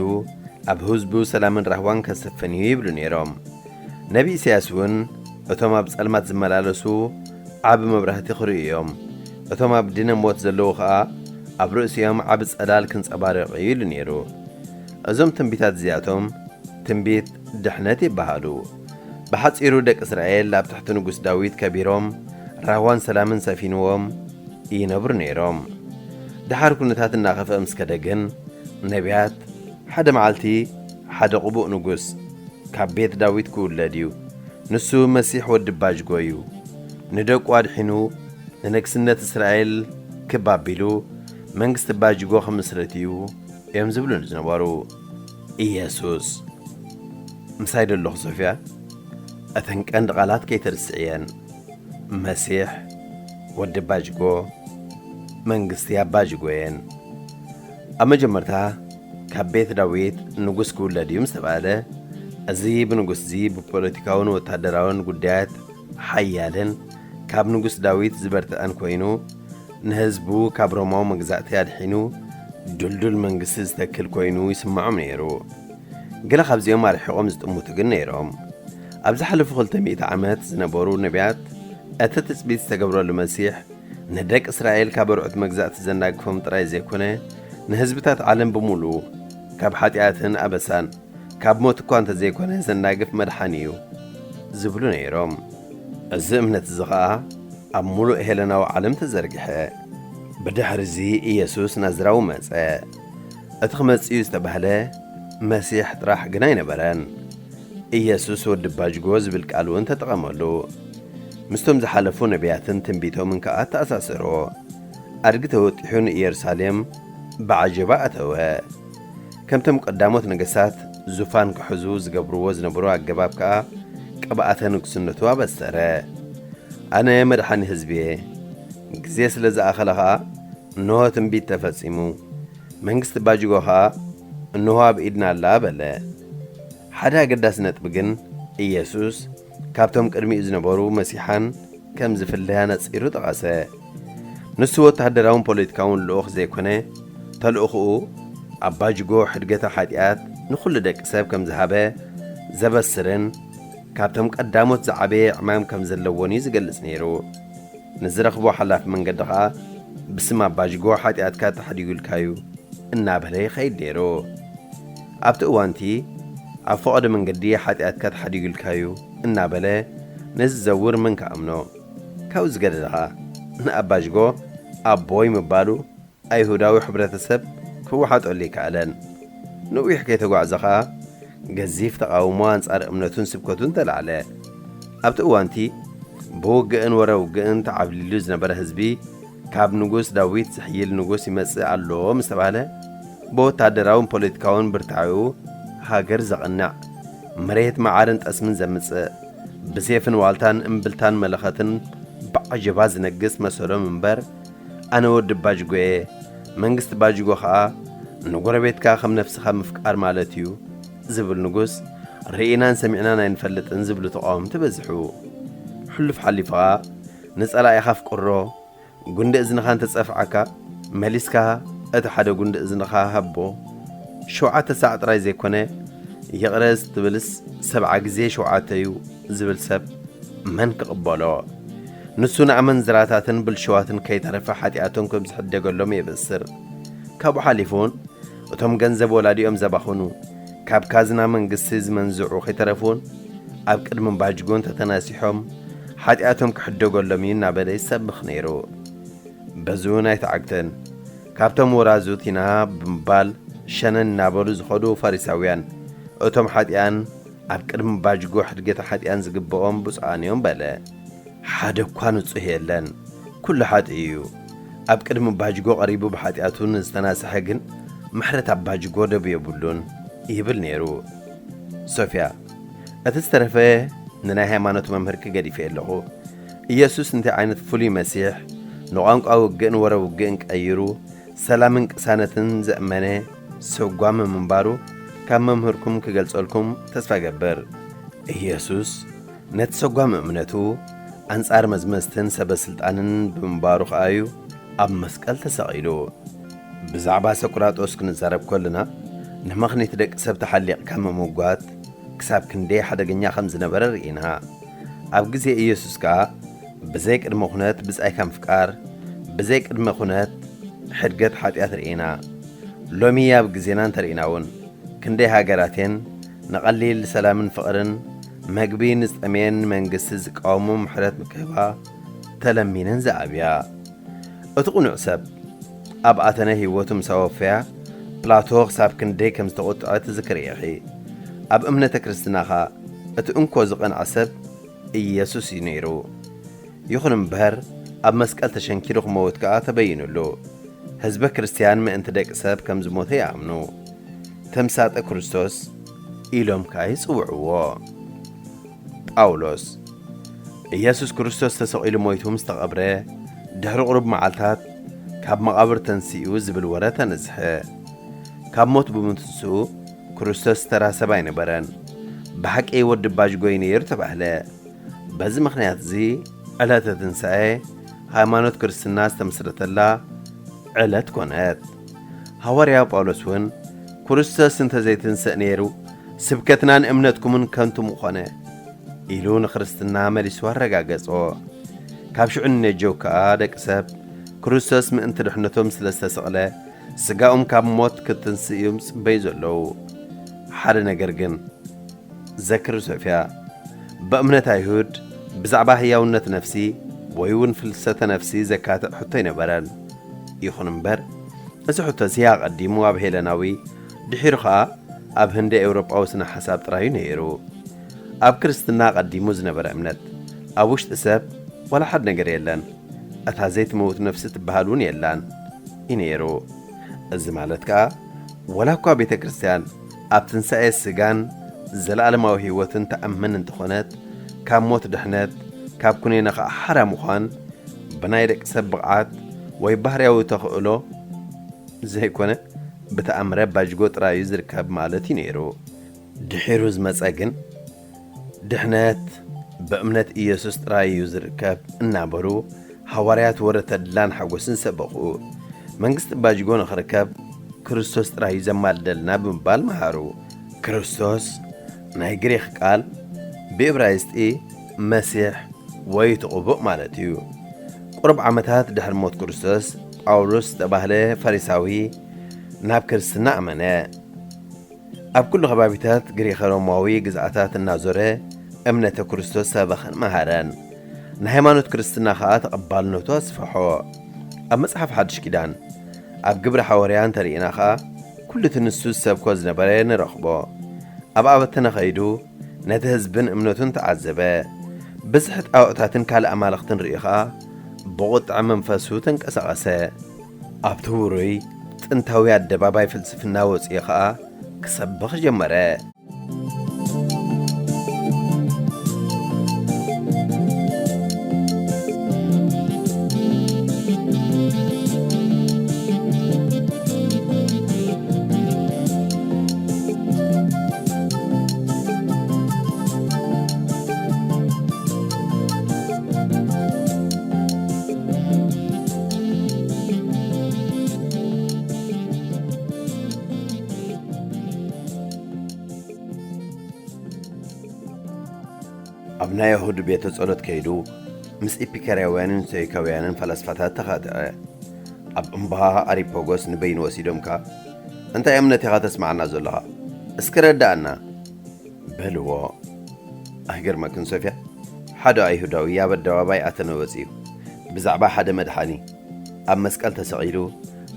ኣብ ህዝቡ ሰላምን ራህዋን ከሰፍን እዩ ይብሉ ነይሮም። ነቢ ኢሳያስ እውን እቶም ኣብ ጸልማት ዝመላለሱ ዓቢ መብራህቲ ክርእዩ እዮም። እቶም ኣብ ድነ ሞት ዘለዉ ኸኣ ኣብ ርእሲኦም ዓቢ ጸላል ክንጸባረቕ እዩ ኢሉ ነይሩ። እዞም ትንቢታት እዚኣቶም ትንቢት ድሕነት ይበሃሉ። ብሓጺሩ ደቂ እስራኤል ኣብ ትሕቲ ንጉስ ዳዊት ከቢሮም ራህዋን ሰላምን ሰፊንዎም ይነብሩ ነይሮም። ደሓር ኩነታት እናኸፍአ ምስ ከደ ግን ነቢያት ሓደ መዓልቲ ሓደ ቅቡእ ንጉስ ካብ ቤት ዳዊት ክውለድ እዩ፣ ንሱ መሲሕ ወዲ ባጅጎ እዩ፣ ንደቁ ኣድሒኑ ንንግስነት እስራኤል ክብ ኣቢሉ መንግስቲ ባጅጎ ክምስርት እዩ እዮም ዝብሉ ዝነበሩ። ኢየሱስ ምሳይ ደለኹ ሶፍያ፣ እተን ቀንዲ ቃላት ከይትርስዕየን። መሲሕ፣ ወዲ ባጅጎ፣ መንግስቲ ኣባጅጎ እየን። ኣብ መጀመርታ ካብ ቤት ዳዊት ንጉስ ክውለድ እዩ ምስ ተባህለ፣ እዚ ብንጉስ እዚ ብፖለቲካውን ወታደራውን ጉዳያት ሓያልን ካብ ንጉስ ዳዊት ዝበርትዐን ኮይኑ፣ ንህዝቡ ካብ ሮማዊ መግዛእቲ ኣድሒኑ ድልዱል መንግስቲ ዝተክል ኮይኑ ይስምዖም ነይሩ። ገለ ካብዚኦም ኣርሒቖም ዝጥምቱ ግን ነይሮም። ኣብ ዝሓለፉ ክልተ ሚእቲ ዓመት ዝነበሩ ነቢያት፣ እቲ ትጽቢት ዝተገብረሉ መሲሕ ንደቂ እስራኤል ካብ ኣርዑት መግዛእቲ ዘናግፎም ጥራይ ዘይኮነ፣ ንህዝብታት ዓለም ብምሉኡ ካብ ሓጢኣትን ኣበሳን ካብ ሞት እኳ እንተዘይኮነ ዘናግፍ መድሓኒ እዩ ዝብሉ ነይሮም። እዚ እምነት እዚ ኸኣ ኣብ ሙሉእ ሄለናዊ ዓለም ተዘርግሐ። ብድሕሪ እዚ ኢየሱስ ናዝራዊ መጸ። እቲ ክመጽእ እዩ ዝተባህለ መሲሕ ጥራሕ ግን ኣይነበረን። ኢየሱስ ወዲ ባጅጎ ዝብል ቃል እውን ተጠቐመሉ። ምስቶም ዝሓለፉ ነቢያትን ትንቢቶምን ከኣ ተኣሳሰሮ። ኣድጊ ተወጢሑ ንኢየሩሳሌም ብዓጀባ ኣተወ። ከምቶም ቀዳሞት ነገስታት ዙፋን ክሕዙ ዝገብርዎ ዝነበሩ ኣገባብ ከኣ ቅብኣተ ንግስነቱ ኣበሰረ። ኣነ መድሓኒ ህዝቢ እየ። ግዜ ስለ ዝኣኸለ ኸኣ እንሆ ትንቢት ተፈጺሙ። መንግስቲ ባጅጎ ኸኣ እንሆ ኣብ ኢድና ኣላ በለ። ሓደ ኣገዳሲ ነጥቢ ግን፣ ኢየሱስ ካብቶም ቅድሚኡ ዝነበሩ መሲሓን ከም ዝፍለያ ነጺሩ ጠቐሰ። ንሱ ወተሃደራውን ፖለቲካውን ልኡኽ ዘይኮነ፣ ተልእኾኡ ኣባጅጎ ሕድገተ ሓጢኣት ንኹሉ ደቂ ሰብ ከም ዝሃበ ዘበስርን ካብቶም ቀዳሞት ዝዓበየ ዕማም ከም ዘለዎን እዩ ዝገልጽ ነይሩ። ንዝረኽቦ ሓላፊ መንገዲ ኸኣ ብስም ኣባጅጎ ሓጢኣትካ ተሓዲጉልካዩ እናበለ ይኸይድ ነይሩ። ኣብቲ እዋንቲ ኣብ ፈቐዶ መንገዲ ሓጢኣትካ ተሓዲጉልካዩ እናበለ ንዝዘውር መን ክኣምኖ? ካብኡ ዝገደደ ኸኣ ንኣባጅጎ ኣቦይ ምባሉ ኣይሁዳዊ ሕብረተሰብ ክወሓጠሉ ኣይከኣለን። ነዊሕ ከይተጓዕዘ ኸኣ ገዚፍ ተቓውሞ ኣንጻር እምነቱን ስብከቱን ተላዕለ። ኣብቲ እዋንቲ ብውግእን ወረ ውግእን ተዓብሊሉ ዝነበረ ህዝቢ ካብ ንጉስ ዳዊት ዝሕይል ንጉስ ይመጽእ ኣሎ ምስ ተባህለ ብወታደራውን ፖለቲካውን ብርታዕኡ ሃገር ዘቕንዕ፣ መሬት መዓርን ጠስምን ዘምጽእ፣ ብሴፍን ዋልታን እምብልታን መለኸትን ብዓጀባ ዝነግስ መሰሎም እምበር፣ ኣነ ወዲ ባጅጎየ፣ መንግስቲ ባጅጎ ኸኣ ንጎረቤትካ ከም ነፍስኻ ምፍቃር ማለት እዩ ዝብል ንጉስ ርኢናን ሰሚዕናን ኣይንፈልጥን ዝብሉ ተቓወምቲ በዝሑ። ሕሉፍ ሓሊፉ ኸኣ ንጸላኢኻ ኣፍቅሮ፣ ጉንዲ እዝንኻ እንተጸፍዓካ መሊስካ እቲ ሓደ ጉንዲ እዝንኻ ሃቦ፣ ሸውዓተ ሳዕ ጥራይ ዘይኮነ ይቕረ ትብልስ ሰብዓ ግዜ ሸውዓተ እዩ ዝብል ሰብ መን ክቕበሎ? ንሱ ንኣመንዝራታትን ብልሽዋትን ከይተረፈ ሓጢኣቶም ከም ዝሕደገሎም የበስር። ካብኡ ሓሊፉ እውን እቶም ገንዘብ ወላዲኦም ዘባኽኑ፣ ካብ ካዝና መንግስቲ ዝመንዝዑ ከይተረፉ እውን ኣብ ቅድሚ ባጅጎ እንተተናሲሖም ሓጢኣቶም ክሕደገሎም እዩ እናበለ ይሰብኽ ነይሩ። በዚ እውን ኣይተዓግተን። ካብቶም ወራዙት ኢና ብምባል ሸነን እናበሉ ዝኸዱ ፈሪሳውያን፣ እቶም ሓጢኣን ኣብ ቅድሚ ባጅጎ ሕድገተ ሓጢኣን ዝግብኦም ብፁዓን እዮም በለ። ሓደ እኳ ንጹህ የለን፣ ኩሉ ሓጥእ እዩ። ኣብ ቅድሚ ባጅጎ ቀሪቡ ብሓጢኣቱ ንዝተናስሐ ግን ምሕረት ኣብ ባጅጎ ደብ የብሉን ይብል ነይሩ። ሶፍያ፣ እቲ ዝተረፈ ንናይ ሃይማኖት መምህርኪ ገዲፈ ኣለኹ። ኢየሱስ እንታይ ዓይነት ፍሉይ መሲሕ፣ ንቋንቋ ውግእን ወረ ውግእን ቀይሩ ሰላምን ቅሳነትን ዘእመነ ሰጓሚ ምንባሩ ካብ መምህርኩም ክገልጸልኩም ተስፋ እገብር። ኢየሱስ ነቲ ሰጓሚ እምነቱ ኣንጻር መዝመዝትን ሰበ ስልጣንን ብምንባሩ ከኣ እዩ ኣብ መስቀል ተሰቒሉ። ብዛዕባ ሰቁራጦስ ክንዛረብ ከለና፣ ንመኽኒት ደቂ ሰብ ተሓሊቕካ ምምጓት ክሳብ ክንደይ ሓደገኛ ከም ዝነበረ ርኢና። ኣብ ግዜ ኢየሱስ ከኣ ብዘይ ቅድመ ኩነት ብጻይካ ምፍቃር፣ ብዘይ ቅድመ ኩነት ሕድገት ሓጢኣት ርኢና። ሎሚ ኣብ ግዜና እንተርኢና እውን ክንደይ ሃገራት እየን ንቐሊል ሰላምን ፍቕርን መግቢ ንዝጠምየን መንግስቲ ዝቃወሙ ምሕረት ክህባ ተለሚነን ዝኣብያ። እቲ ቅኑዕ ሰብ ኣብ ኣተነ ህይወቱ ምስ ኣወፈያ ፕላቶ ክሳብ ክንደይ ከም ዝተቖጥዐ ትዝክሪ ኢኺ። ኣብ እምነተ ክርስትናኻ እቲ እንኮ ዝቐንዐ ሰብ ኢየሱስ እዩ ነይሩ። ይኹን እምበር ኣብ መስቀል ተሸንኪሩ ክመውት ከኣ ተበይኑሉ። ህዝበ ክርስትያን ምእንቲ ደቂ ሰብ ከም ዝሞተ ይኣምኑ። ተምሳጠ ክርስቶስ ኢሎም ከኣ ይጽውዕዎ። ጳውሎስ፣ ኢየሱስ ክርስቶስ ተሰቒሉ ሞይቱ ምስ ተቐብረ ድሕሪ ቁሩብ መዓልታት ካብ መቓብር ተንሲኡ ዝብል ወረ ተነዝሐ። ካብ ሞት ብምትንስኡ ክርስቶስ ተራ ሰብ ኣይነበረን። ብሓቂ ወዲ ባጅጎይ ነይሩ ተባህለ። በዚ ምኽንያት እዚ ዕለተ ትንሳኤ ሃይማኖት ክርስትና ዝተመስረተላ ዕለት ኮነት። ሃዋርያ ጳውሎስ እውን ክርስቶስ እንተዘይትንስእ ነይሩ ስብከትናን እምነትኩምን ከንቱ ምኾነ ኢሉ ንክርስትና መሊሱ ኣረጋገጾ። ካብ ሽዑ ንነጀው ከኣ ደቂ ሰብ ክርስቶስ ምእንቲ ድሕነቶም ስለ ዝተሰቕለ ስጋኦም ካብ ሞት ክትንስእ እዮም ዝጽበዩ ዘለዉ። ሓደ ነገር ግን ዘክሪ ሶፍያ፣ ብእምነት ኣይሁድ ብዛዕባ ህያውነት ነፍሲ ወይ እውን ፍልሰተ ነፍሲ ዘካትዕ ሕቶ ኣይነበረን። ይኹን እምበር፣ እዚ ሕቶ እዚ ኣቐዲሙ ኣብ ሄለናዊ፣ ድሒሩ ኸኣ ኣብ ህንዲ ኤውሮጳዊ ስነ ሓሳብ ጥራዩ ነይሩ። ኣብ ክርስትና ኣቐዲሙ ዝነበረ እምነት፣ ኣብ ውሽጢ ሰብ ዋላ ሓደ ነገር የለን፣ እታ ዘይትመውት ነፍሲ ትበሃል እውን የላን እዩ ነይሩ። እዚ ማለት ከኣ፣ ዋላ እኳ ቤተ ክርስቲያን ኣብ ትንሳኤ ስጋን ዘለኣለማዊ ህይወትን ትኣምን እንተኾነት፣ ካብ ሞት ድሕነት፣ ካብ ኩነነ ከኣ ሓራ ምዃን ብናይ ደቂ ሰብ ብቕዓት ወይ ባህርያዊ ተኽእሎ ዘይኮነ፣ ብተኣምረ ባጅጎ ጥራይ እዩ ዝርከብ ማለት እዩ ነይሩ። ድሒሩ ዝመጸ ግን፣ ድሕነት ብእምነት ኢየሱስ ጥራይ እዩ ዝርከብ እናበሉ፣ ሃዋርያት ወረ ተድላን ሓጎስን ሰበኹ። መንግስቲ ባጅጎ ንኽርከብ ክርስቶስ ጥራይ እዩ ዘማልደልና ብምባል መሃሩ። ክርስቶስ ናይ ግሪኽ ቃል፣ ብእብራይስጢ መሲሕ ወይ እቲ ቅቡእ ማለት እዩ። ቁሩብ ዓመታት ድሕሪ ሞት ክርስቶስ፣ ጳውሎስ ዝተባህለ ፈሪሳዊ ናብ ክርስትና ኣመነ። ኣብ ኩሉ ከባቢታት ግሪኸ ሮማዊ ግዝኣታት እናዞረ እምነተ ክርስቶስ ሰበኸን መሃረን። ንሃይማኖት ክርስትና ኸኣ ተቐባልነቱ ኣስፍሖ። ኣብ መጽሓፍ ሓድሽ ኪዳን፣ ኣብ ግብሪ ሓወርያ እንተርኢና ኸኣ፣ ኩሉ እቲ ንሱ ዝሰብኮ ዝነበረ ንረኽቦ። ኣብ ኣበተነ ኸይዱ ነቲ ህዝብን እምነቱን ተዓዘበ። ብዝሒ ጣኦታትን ካልእ ኣማልኽትን ርእዩ ኸኣ ብቑጥዐ መንፈሱ ተንቀሳቐሰ። ኣብቲ ውሩይ ጥንታዊ ኣደባባይ ፍልስፍና ወጺኡ ኸኣ ክሰብኽ ጀመረ። ኣብ ናይ ኣይሁድ ቤተ ጸሎት ከይዱ፣ ምስ ኢፒከርያውያንን ስቶይካውያንን ፈላስፋታት ተኻትዐ። ኣብ እምባ ኣሪፖጎስ ንበይኑ ወሲዶም ከኣ፣ "እንታይ እምነት ኢኻ ተስምዓና ዘለኻ? እስኪ ረዳኣና" በልዎ። ኣይገርመክን ሶፍያ? ሓደ ኣይሁዳዊ ኣብ ኣደባባይ ኣተነ ወጺኡ፣ ብዛዕባ ሓደ መድሓኒ፣ ኣብ መስቀል ተሰቒሉ፣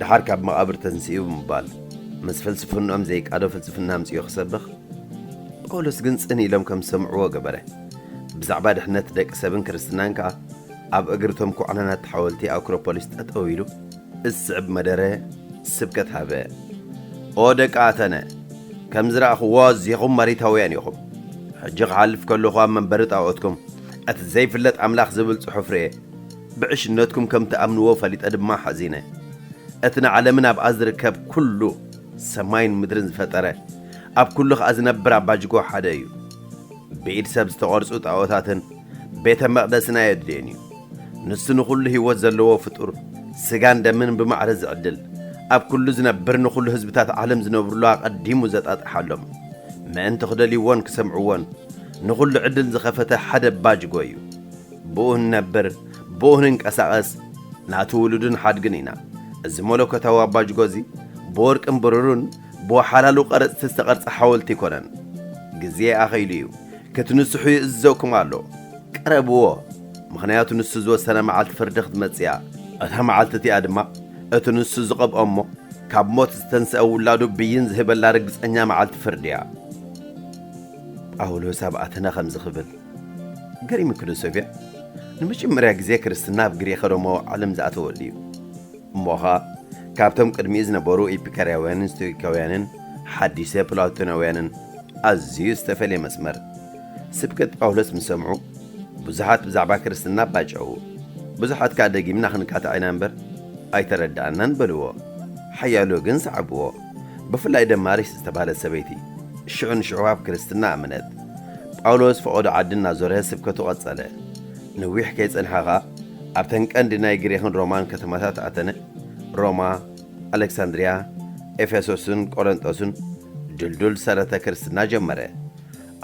ደሓር ካብ መቓብር ተንሲኡ ብምባል፣ ምስ ፍልስፍንኦም ዘይቃዶ ፍልስፍና ኣምጺኡ ክሰብኽ፣ ጳውሎስ ግን ጽን ኢሎም ከም ዝሰምዕዎ ገበረ። ብዛዕባ ድሕነት ደቂ ሰብን ክርስትናን ከኣ፣ ኣብ እግሪ እቶም ኩዕናናት ሓወልቲ ኣክሮፖሊስ ጠጠው ኢሉ፣ ዝስዕብ መደረ ስብከት ሃበ። "ኦ ደቂ ኣተነ፣ ከም ዝረኣኽዎ ኣዚኹም መሪታውያን ኢኹም። ሕጂ ክሓልፍ ከለኹ ኣብ መንበሪ ጣኦትኩም፣ እቲ ዘይፍለጥ ኣምላኽ ዝብል ጽሑፍ ርእየ። ብዕሽነትኩም ከም ትኣምንዎ ፈሊጠ ድማ ሓዚነ። እቲ ንዓለምን ኣብኣ ዝርከብ ኩሉ፣ ሰማይን ምድርን ዝፈጠረ፣ ኣብ ኩሉ ኸኣ ዝነብር ኣባጅጎ ሓደ እዩ። ብኢድ ሰብ ዝተቐርጹ ጣኦታትን ቤተ መቕደስን ኣየድልዮን እዩ። ንሱ ንኹሉ ህይወት ዘለዎ ፍጡር፣ ስጋን ደምን ብማዕረ ዝዕድል፣ ኣብ ኩሉ ዝነብር፣ ንኹሉ ህዝብታት ዓለም ዝነብሩሉ ኣቐዲሙ ዘጣጥሓሎም፣ ምእንቲ ክደልይዎን ክሰምዕዎን ንኹሉ ዕድል ዝኸፈተ ሓደ ባጅጎ እዩ። ብኡ ንነብር፣ ብኡ ንንቀሳቐስ፣ ናቱ ውሉድን ሓድግን ኢና። እዚ መለኮታዊ ኣባጅጎ እዚ ብወርቅን ብሩርን ብወሓላሉ ቀረጽቲ ዝተቐርጸ ሓወልቲ ኣይኮነን። ግዜ ኣኸይሉ እዩ። ክትንስሑ ይእዝዘኩም ኣሎ። ቀረብዎ፣ ምኽንያቱ ንሱ ዝወሰነ መዓልቲ ፍርዲ ክትመጽእ እያ። እታ መዓልቲ እቲኣ ድማ እቲ ንሱ ዝቐብኦ እሞ ካብ ሞት ዝተንስአ ውላዱ ብይን ዝህበላ ርግጸኛ መዓልቲ ፍርዲ እያ። ጳውሎስ ኣብ ኣተነ ከምዚ ክብል ገሪሙኪ ዶ ሶፍያ? ንመጀመርያ ግዜ ክርስትና ኣብ ግሪኸ ሮማዊ ዓለም ዝኣተወሉ እዩ። እሞ ኸኣ ካብቶም ቅድሚኡ ዝነበሩ ኤፒካርያውያንን ስቶይካውያንን ሓዲሰ ፕላቶናውያንን ኣዝዩ ዝተፈልየ መስመር። ስብከት ጳውሎስ ምስ ሰምዑ ብዙሓት ብዛዕባ ክርስትና ኣባጨዉ። ብዙሓት ከኣ ደጊምና ክንካታዕ ኢና እምበር ኣይተረድኣናን በልዎ። ሓያሎ ግን ሰዓብዎ። ብፍላይ ደማሪስ ዝተባህለት ሰበይቲ ሽዑ ንሽዑ ኣብ ክርስትና ኣመነት። ጳውሎስ ፈቐዶ ዓዲ እናዞረ ስብከቱ ቀጸለ። ነዊሕ ከይጸንሐ ኸኣ ኣብተን ቀንዲ ናይ ግሪኽን ሮማን ከተማታት ኣተነ። ሮማ፣ ኣሌክሳንድርያ፣ ኤፌሶስን ቆረንጦስን ድልዱል ሰረተ ክርስትና ጀመረ።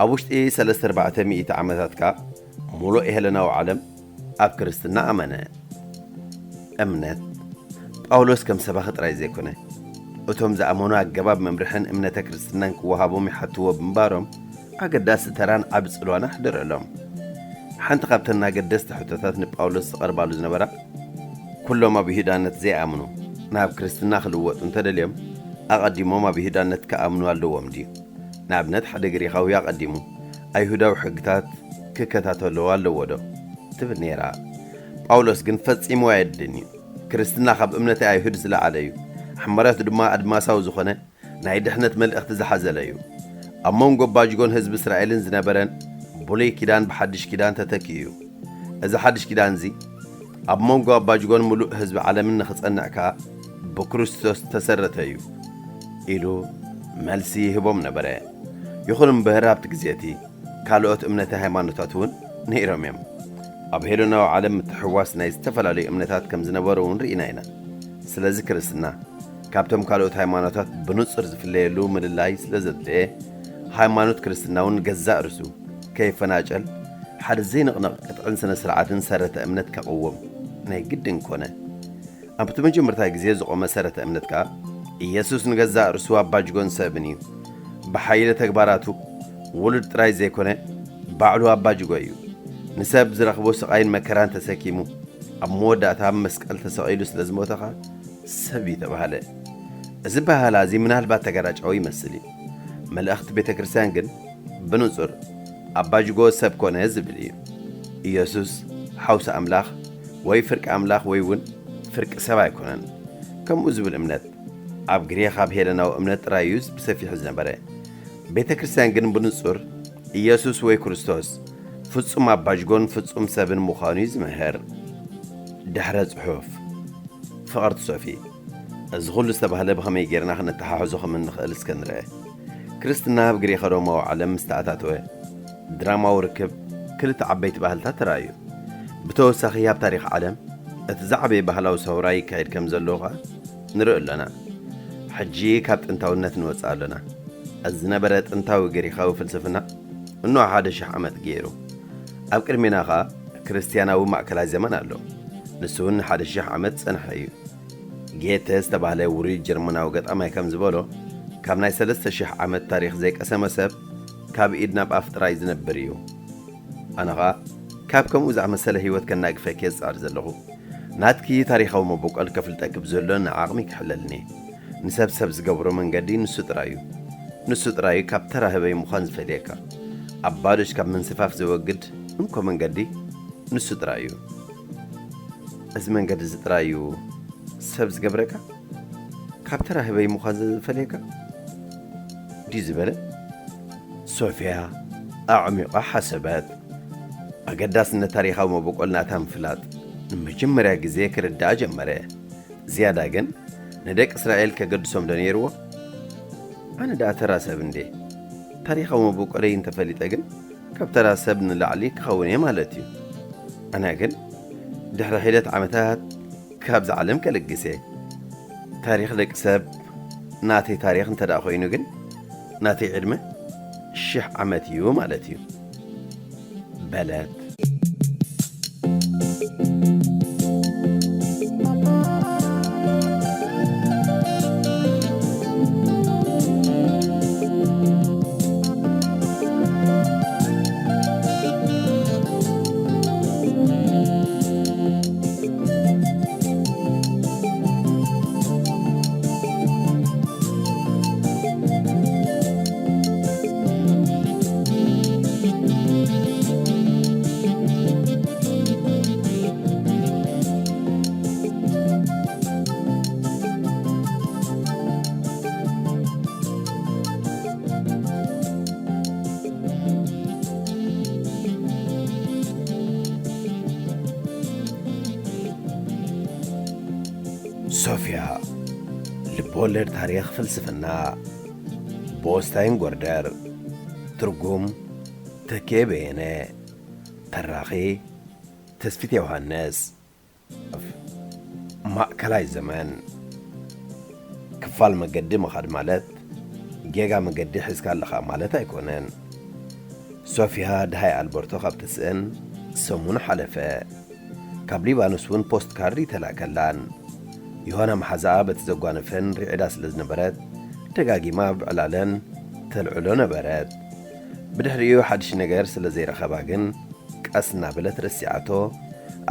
ኣብ ውሽጢ ሰለስተ ኣርባዕተ ሚእቲ ዓመታት ከኣ ሙሉእ ሄለናዊ ዓለም ኣብ ክርስትና ኣመነ። እምነት ጳውሎስ ከም ሰባኺ ጥራይ ዘይኮነ፣ እቶም ዝኣመኑ ኣገባብ መምርሕን እምነተ ክርስትናን ክወሃቦም ይሓትዎ ብምንባሮም ኣገዳሲ ተራን ዓቢ ጽልዋን ኣሕደረሎም። ሓንቲ ካብተን ኣገደስቲ ሕቶታት ንጳውሎስ ዝቐርባሉ ዝነበራ፣ ኩሎም ኣብ ይሁዳነት ዘይኣምኑ ናብ ክርስትና ክልወጡ እንተደልዮም፣ ኣቐዲሞም ኣብ ይሁዳነት ክኣምኑ ኣለዎም ድዩ? ንኣብነት፣ ሓደ ግሪኻዊ ኣቐዲሙ ኣይሁዳዊ ሕግታት ክከታተሎ ኣለዎ ዶ? ትብል ነይራ። ጳውሎስ ግን ፈጺሙ ኣየድልን እዩ። ክርስትና ካብ እምነተ ኣይሁድ ዝለዓለ እዩ። ሕመረቱ ድማ ኣድማሳዊ ዝኾነ ናይ ድሕነት መልእኽቲ ዝሓዘለ እዩ። ኣብ መንጎ ባጅጎን ህዝቢ እስራኤልን ዝነበረን ብሉይ ኪዳን ብሓድሽ ኪዳን ተተኪኡ እዩ። እዚ ሓድሽ ኪዳን እዚ ኣብ መንጎ ኣባጅጎን ምሉእ ህዝቢ ዓለምን ንኽጸንዕ ከኣ ብክርስቶስ ተሰረተ እዩ ኢሉ መልሲ ይህቦም ነበረ። ይኹን እምበር ኣብቲ ግዜ እቲ ካልኦት እምነተ ሃይማኖታት እውን ነይሮም እዮም። ኣብ ሄሎናዊ ዓለም ምትሕውዋስ ናይ ዝተፈላለዩ እምነታት ከም ዝነበረ እውን ርኢና ኢና። ስለዚ ክርስትና ካብቶም ካልኦት ሃይማኖታት ብንጹር ዝፍለየሉ ምልላይ ስለ ዘድለየ፣ ሃይማኖት ክርስትና እውን ገዛእ ርእሱ ከይፈናጨል ሓደ ዘይንቕነቕ ቅጥዕን ስነ ስርዓትን ሰረተ እምነት ከቕውም ናይ ግድን ኮነ። ኣብቲ መጀመርታ ግዜ ዝቖመ ሰረተ እምነት ከኣ ኢየሱስ ንገዛእ ርእሱ ኣባጅጎን ሰብን እዩ። ብሓይለ ተግባራቱ ውሉድ ጥራይ ዘይኮነ ባዕሉ ኣባጅጎ እዩ። ንሰብ ዝረኽቦ ስቓይን መከራን ተሰኪሙ ኣብ መወዳእታ ኣብ መስቀል ተሰቒሉ ስለ ዝሞተ ኸኣ ሰብ እዩ ተባህለ። እዚ ባህላ እዚ ምናልባት ተጋራጫዊ ይመስል እዩ። መልእኽቲ ቤተ ክርስቲያን ግን ብንጹር ኣባጅጎ ሰብ ኮነ ዝብል እዩ። ኢየሱስ ሓውሲ ኣምላኽ ወይ ፍርቂ ኣምላኽ ወይ እውን ፍርቂ ሰብ ኣይኮነን። ከምኡ ዝብል እምነት ኣብ ግሪኽ ኣብ ሄለናዊ እምነት ጥራይ እዩ ብሰፊሑ ዝነበረ። ቤተ ክርስቲያን ግን ብንጹር ኢየሱስ ወይ ክርስቶስ ፍጹም ኣባጅጎን ፍጹም ሰብን ምዃኑ እዩ ዝምህር። ድሕረ ጽሑፍ። ፍቕርቲ ሶፊ፣ እዚ ኹሉ ዝተባህለ ብኸመይ ጌርና ክነተሓሕዞ ከም እንኽእል እስከ ንርአ። ክርስትና ኣብ ግሪኸ ሮማዊ ዓለም ምስ ተኣታተወ፣ ድራማዊ ርክብ ክልተ ዓበይቲ ባህልታት ተራእዩ። ብተወሳኺ ኣብ ታሪኽ ዓለም እቲ ዝዓበየ ባህላዊ ሰውራ ይካየድ ከም ዘሎ ኸኣ ንርኢ ኣሎና። ሕጂ ካብ ጥንታውነት ንወጽእ ኣሎና። እዚ ዝነበረ ጥንታዊ ግሪኻዊ ፍልስፍና እንሆ ሓደ ሽሕ ዓመት ገይሩ። ኣብ ቅድሜና ኸኣ ክርስትያናዊ ማእከላይ ዘመን ኣሎ። ንሱ እውን ንሓደ ሽሕ ዓመት ዝጸንሐ እዩ። ጌተ ዝተባህለ ውሩይ ጀርመናዊ ገጣማይ ከም ዝበሎ፣ ካብ ናይ ሰለስተ ሽሕ ዓመት ታሪኽ ዘይቀሰመ ሰብ ካብ ኢድ ናብ ኣፍ ጥራይ ዝነብር እዩ። ኣነ ኸኣ ካብ ከምኡ ዝኣመሰለ ህይወት ከናግፈኪ እየ ዝጽዕር ዘለኹ። ናትኪ ታሪኻዊ መበቆል ከፍልጠኪ ብዘሎኒ ዓቕሚ ክሕለልኒ። ንሰብ ሰብ ዝገብሮ መንገዲ ንሱ ጥራይ እዩ። ንሱ ጥራይ እዩ ካብ ተራ ህበይ ምዃን ዝፈልየካ። ኣብ ባዶሽ ካብ ምንስፋፍ ዘወግድ እንኮ መንገዲ ንሱ ጥራይ እዩ። እዚ መንገዲ እዚ ጥራይ እዩ ሰብ ዝገብረካ? ካብ ተራ ህበይ ምዃን ዝፈልየካ? ድዩ ዝበለ? ሶፍያ ኣዕሚቓ ሓሰበት። ኣገዳስነት ታሪኻዊ መበቆል ናታ ምፍላጥ ንመጀመርያ ግዜ ክርድኣ ጀመረ። ዝያዳ ግን ንደቂ እስራኤል ከገድሶም ዶ ነይርዎ? ኣነ ደኣ ተራ ሰብ እንዴ? ታሪኻዊ መበቆለይ እንተፈሊጠ ግን ካብ ተራ ሰብ ንላዕሊ ክኸውን እየ ማለት እዩ። ኣነ ግን ድሕሪ ሒደት ዓመታት ካብዚ ዓለም ከልግስ እየ። ታሪኽ ደቂ ሰብ ናተይ ታሪኽ እንተ ደኣ ኮይኑ ግን ናተይ ዕድመ ሽሕ ዓመት እዩ ማለት እዩ። በለት። ሶፍያ፣ ልብ-ወለድ ታሪኽ ፍልስፍና፣ ብኦስታይን ጎርደር። ትርጉም፣ ተኬ በየነ። ተራኺ፣ ተስፊት ዮሃንስ። ማእከላይ ዘመን። ክፋል መገዲ ምኻድ ማለት ጌጋ መገዲ ሒዝካ ኣለኻ ማለት ኣይኮነን። ሶፍያ ደሃይ ኣልበርቶ ካብ ትስእን ሰሙን ሓለፈ። ካብ ሊባኖስ እውን ፖስት ካርድ ይተላከላን። ዮሃና መሓዛኣ በቲ ዘጓነፈን ርዒዳ ስለ ዝነበረት፣ ደጋጊማ ኣብ ዕላለን ተልዕሎ ነበረት። ብድሕሪኡ ሓድሽ ነገር ስለ ዘይረኸባ ግን፣ ቀስ እናበለት ረሲዓቶ፣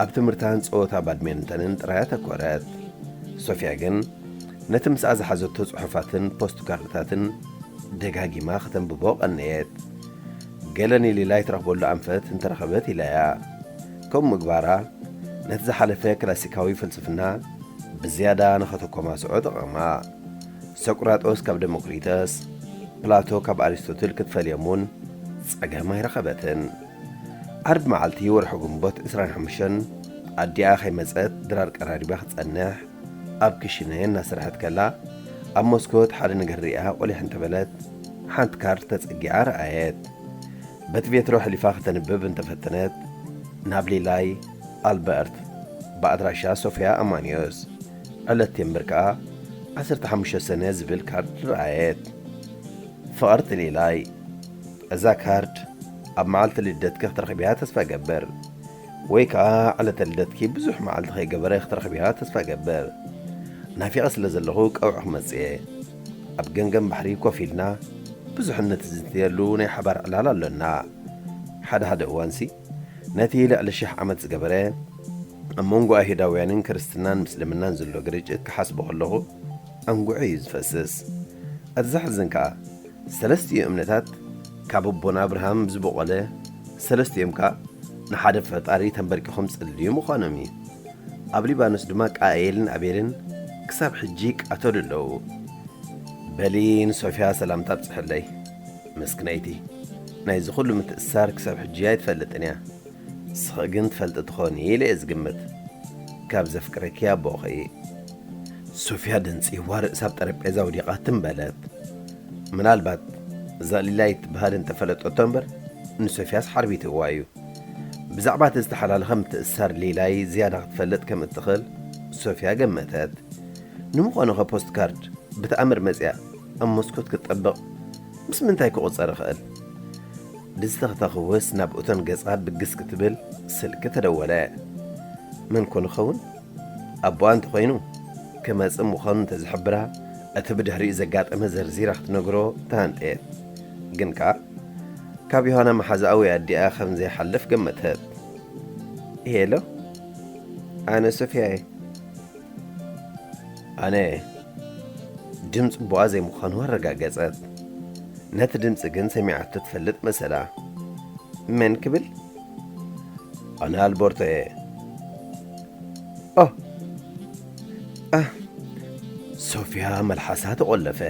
ኣብ ትምህርታን ጸወታ ባድሜንተንን ጥራይ ኣተኮረት። ሶፍያ ግን ነቲ ምስኣ ዝሓዘቶ ጽሑፋትን ፖስት ካርድታትን ደጋጊማ ከተንብቦ ቀነየት። ገለ ኒሊላይ ትረኽበሉ ኣንፈት እንተረኸበት ኢላ'ያ። ከምኡ ምግባራ ነቲ ዝሓለፈ ክላሲካዊ ፍልስፍና ብዝያዳ ንኸተኮማስዖ ጠቐማ። ሰቁራጦስ ካብ ደሞክሪተስ፣ ፕላቶ ካብ ኣሪስቶትል ክትፈልዮም እውን ጸገም ኣይረኸበትን። ዓርቢ መዓልቲ ወርሒ ግንቦት ዕስራን ሓሙሽተን ኣዲኣ ከይመጸት ድራር ቀራሪባ ክትጸንሕ ኣብ ክሽነ እናሰርሐት ከላ፣ ኣብ መስኮት ሓደ ነገር ሪኣ ቆሊሕ እንተበለት፣ ሓንቲ ካርድ ተጸጊዓ ረኣየት። በቲ ቬትሮ ሕሊፋ ከተንብብ እንተፈተነት፣ ናብ ሊላይ ኣልበርት ብኣድራሻ ሶፊያ ኣማኒዮስ፣ ዕለት ቴምብር ከኣ ዓሰርተ ሓሙሽተ ሰነ ዝብል ካርድ ረኣየት። ፍቕርቲ ሊላይ፣ እዛ ካርድ ኣብ መዓልቲ ልደትኪ ክትረኽብያ ተስፋ እገብር፣ ወይ ከኣ ዕለተ ልደትኪ ብዙሕ መዓልቲ ከይገበረ ክትረኽብያ ተስፋ እገብር። ናፊቐ ስለ ዘለኹ ቀውዒ ክመጽእ እየ። ኣብ ገምገም ባሕሪ ኮፍ ኢልና ብዙሕ እንዝትየሉ ናይ ሓባር ዕላል ኣሎና። ሓደ ሓደ እዋንሲ ነቲ ልዕሊ ሽሕ ዓመት ዝገበረ ኣብ መንጎ ኣይሁዳውያንን ክርስትናን ምስልምናን ዘሎ ግርጭት ክሓስቦ ከለኹ ኣንጉዐ እዩ ዝፈስስ። እቲ ዘሕዝን ከኣ ሰለስቲኡ እምነታት ካብ ኣቦና ኣብርሃም ዝቦቖለ፣ ሰለስቲኦም ከኣ ንሓደ ፈጣሪ ተንበርኪኾም ጸልዩ ምዃኖም እዩ። ኣብ ሊባኖስ ድማ ቃኤልን ኣቤልን ክሳብ ሕጂ ይቃተሉ ኣለዉ። በሊ ንሶፊያ ሰላምታ ኣብጽሕለይ። መስክነይቲ፣ ናይዚ ኩሉ ምትእስሳር ክሳብ ሕጂ ኣይትፈልጥን እያ። ንስኺ ግን ትፈልጢ ትኾኒ ኢለ እየ ዝግምት። ካብ ዘፍቅረኪ ኣቦኺ። ሶፊያ ደንጺዋ ርእሳ ኣብ ጠረጴዛ ወዲቓ ትም በለት። ምናልባት እዛ ሊላይ ትበሃል እንተፈለጠቶ እምበር ንሶፊያስ ሓርቢትዋ እዩ። ብዛዕባ እቲ ዝተሓላለኸ ምትእስሳር ሊላይ ዝያዳ ክትፈልጥ ከም እትኽእል ሶፊያ ገመተት። ንምዃኑ ኸ ፖስት ካርድ ብተኣምር መጺኣ ኣብ መስኮት ክትጠብቕ ምስ ምንታይ ክቑጸር ይኽእል? ድስቲ ክተኽውስ ናብ እቶን ገጻ ብግስ ክትብል ስልኪ ተደወለ። መን ኮን ይኸውን? ኣቦኣ እንተኾይኑ ክመጽእ ምዃኑ እንተዝሕብራ፣ እቲ ብድሕሪኡ ዘጋጠመ ዘርዚራ ክትነግሮ ተሃንጠየት። ግን ከኣ ካብ ዮሃና መሓዛኣ ወይ ኣዲኣ ከም ዘይሓልፍ ገመተት። ሄሎ፣ ኣነ ሶፊያ እየ። ኣነ ድምፂ ኣቦኣ ዘይምዃኑ ኣረጋገጸት። ነቲ ድምፂ ግን ሰሚዓቶ ትፈልጥ መሰላ። መን ክብል? ኣነ ኣልበርቶ እየ። ኦ፣ ኣህ፣ ሶፊያ መልሓሳ ተቖለፈ።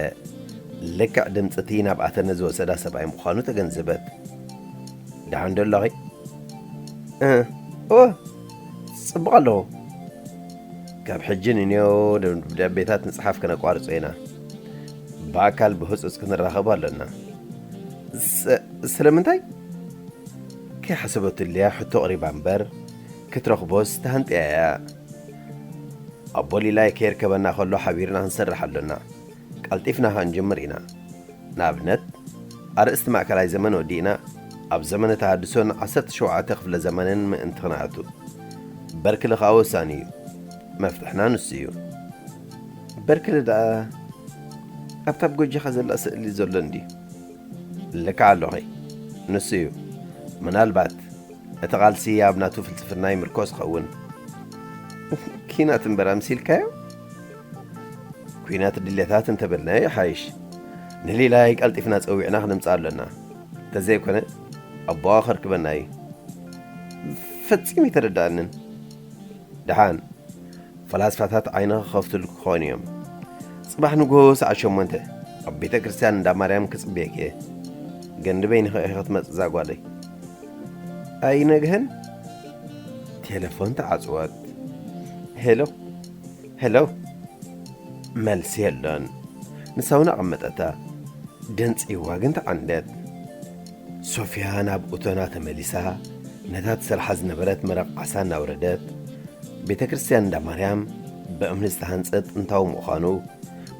ልክዕ ድምፂ እቲ ናብ ኣተነ ዝወሰዳ ሰብኣይ ምዃኑ ተገንዘበት። ደሓን ዶ ኣለኺ? እ፣ እወ፣ ጽቡቕ ኣለኹ። ካብ ሕጂ ንንዮ ደብዳቤታት ምጽሓፍ ከነቋርጾ ኢና። ብኣካል ብህጹጽ ክንራኸብ ኣሎና። ስ-፣ ስለምንታይ? ከይሓሰበትለያ ሕቶ ኣቕሪባ እምበር፣ ክትረኽቦስ ተሃንጥያ እያ። ኣቦ ሊላይ ከየርከበና ከሎ ሓቢርና ክንሰርሕ ኣሎና። ቀልጢፍና ክንጅምር ኢና። ንኣብነት፣ ኣርእስቲ ማእከላይ ዘመን ወዲእና፣ ኣብ ዘመነ ተሃድሶን ዓሰርተ ሸውዓተ ክፍለ ዘመንን ምእንቲ ክንኣቱ። በርክሊ ከኣ ወሳኒ እዩ። መፍትሕና ንሱ እዩ። በርክሊ ደኣ ኣብታ ኣብ ጎጆኻ ዘላ ስእሊ ዘሎ እንድዩ። ልክዕ ኣለኺ። ንሱ እዩ። ምናልባት እቲ ቃልሲ ኣብ ናቱ ፍልስፍና ይምርኮስ ይኸውን። ኪናት እምበር ኣምሲልካዮ? ኲናት ድሌታት እንተበልናዮ ይሓይሽ። ንሊላይ ቀልጢፍና ጸዊዕና ክነምጽኣ ኣሎና። እንተዘይኮነ፣ ኣቦኣ ከርክበና እዩ። ፈጺሙ ኣይተረድኣንን። ደሓን፣ ፈላስፋታት ዓይንኺ ክኸፍቱልኪ ክኾኑ እዮም። ጽባሕ ንግሆ ሰዓት ሸሞንተ ኣብ ቤተ ክርስቲያን እንዳ ማርያም ክጽበየኪ እየ። ገንዲ በይንኺ ኢኺ ክትመጽእ እዛ ጓለይ። ኣይነግህን? ቴሌፎን ተዓጽወት። ሄሎ፣ ሄሎ። መልሲ የሎን። ንሳ እውን ኣቐመጠታ። ደንጽይዋ ግን ተዓንደት። ሶፊያ ናብ እቶና ተመሊሳ፣ ነታ ትሰርሓ ዝነበረት መረቕ ዓሳ እናውረደት፣ ቤተ ክርስቲያን እንዳ ማርያም ብእምኒ ዝተሃንጸ ጥንታዊ ምዃኑ፣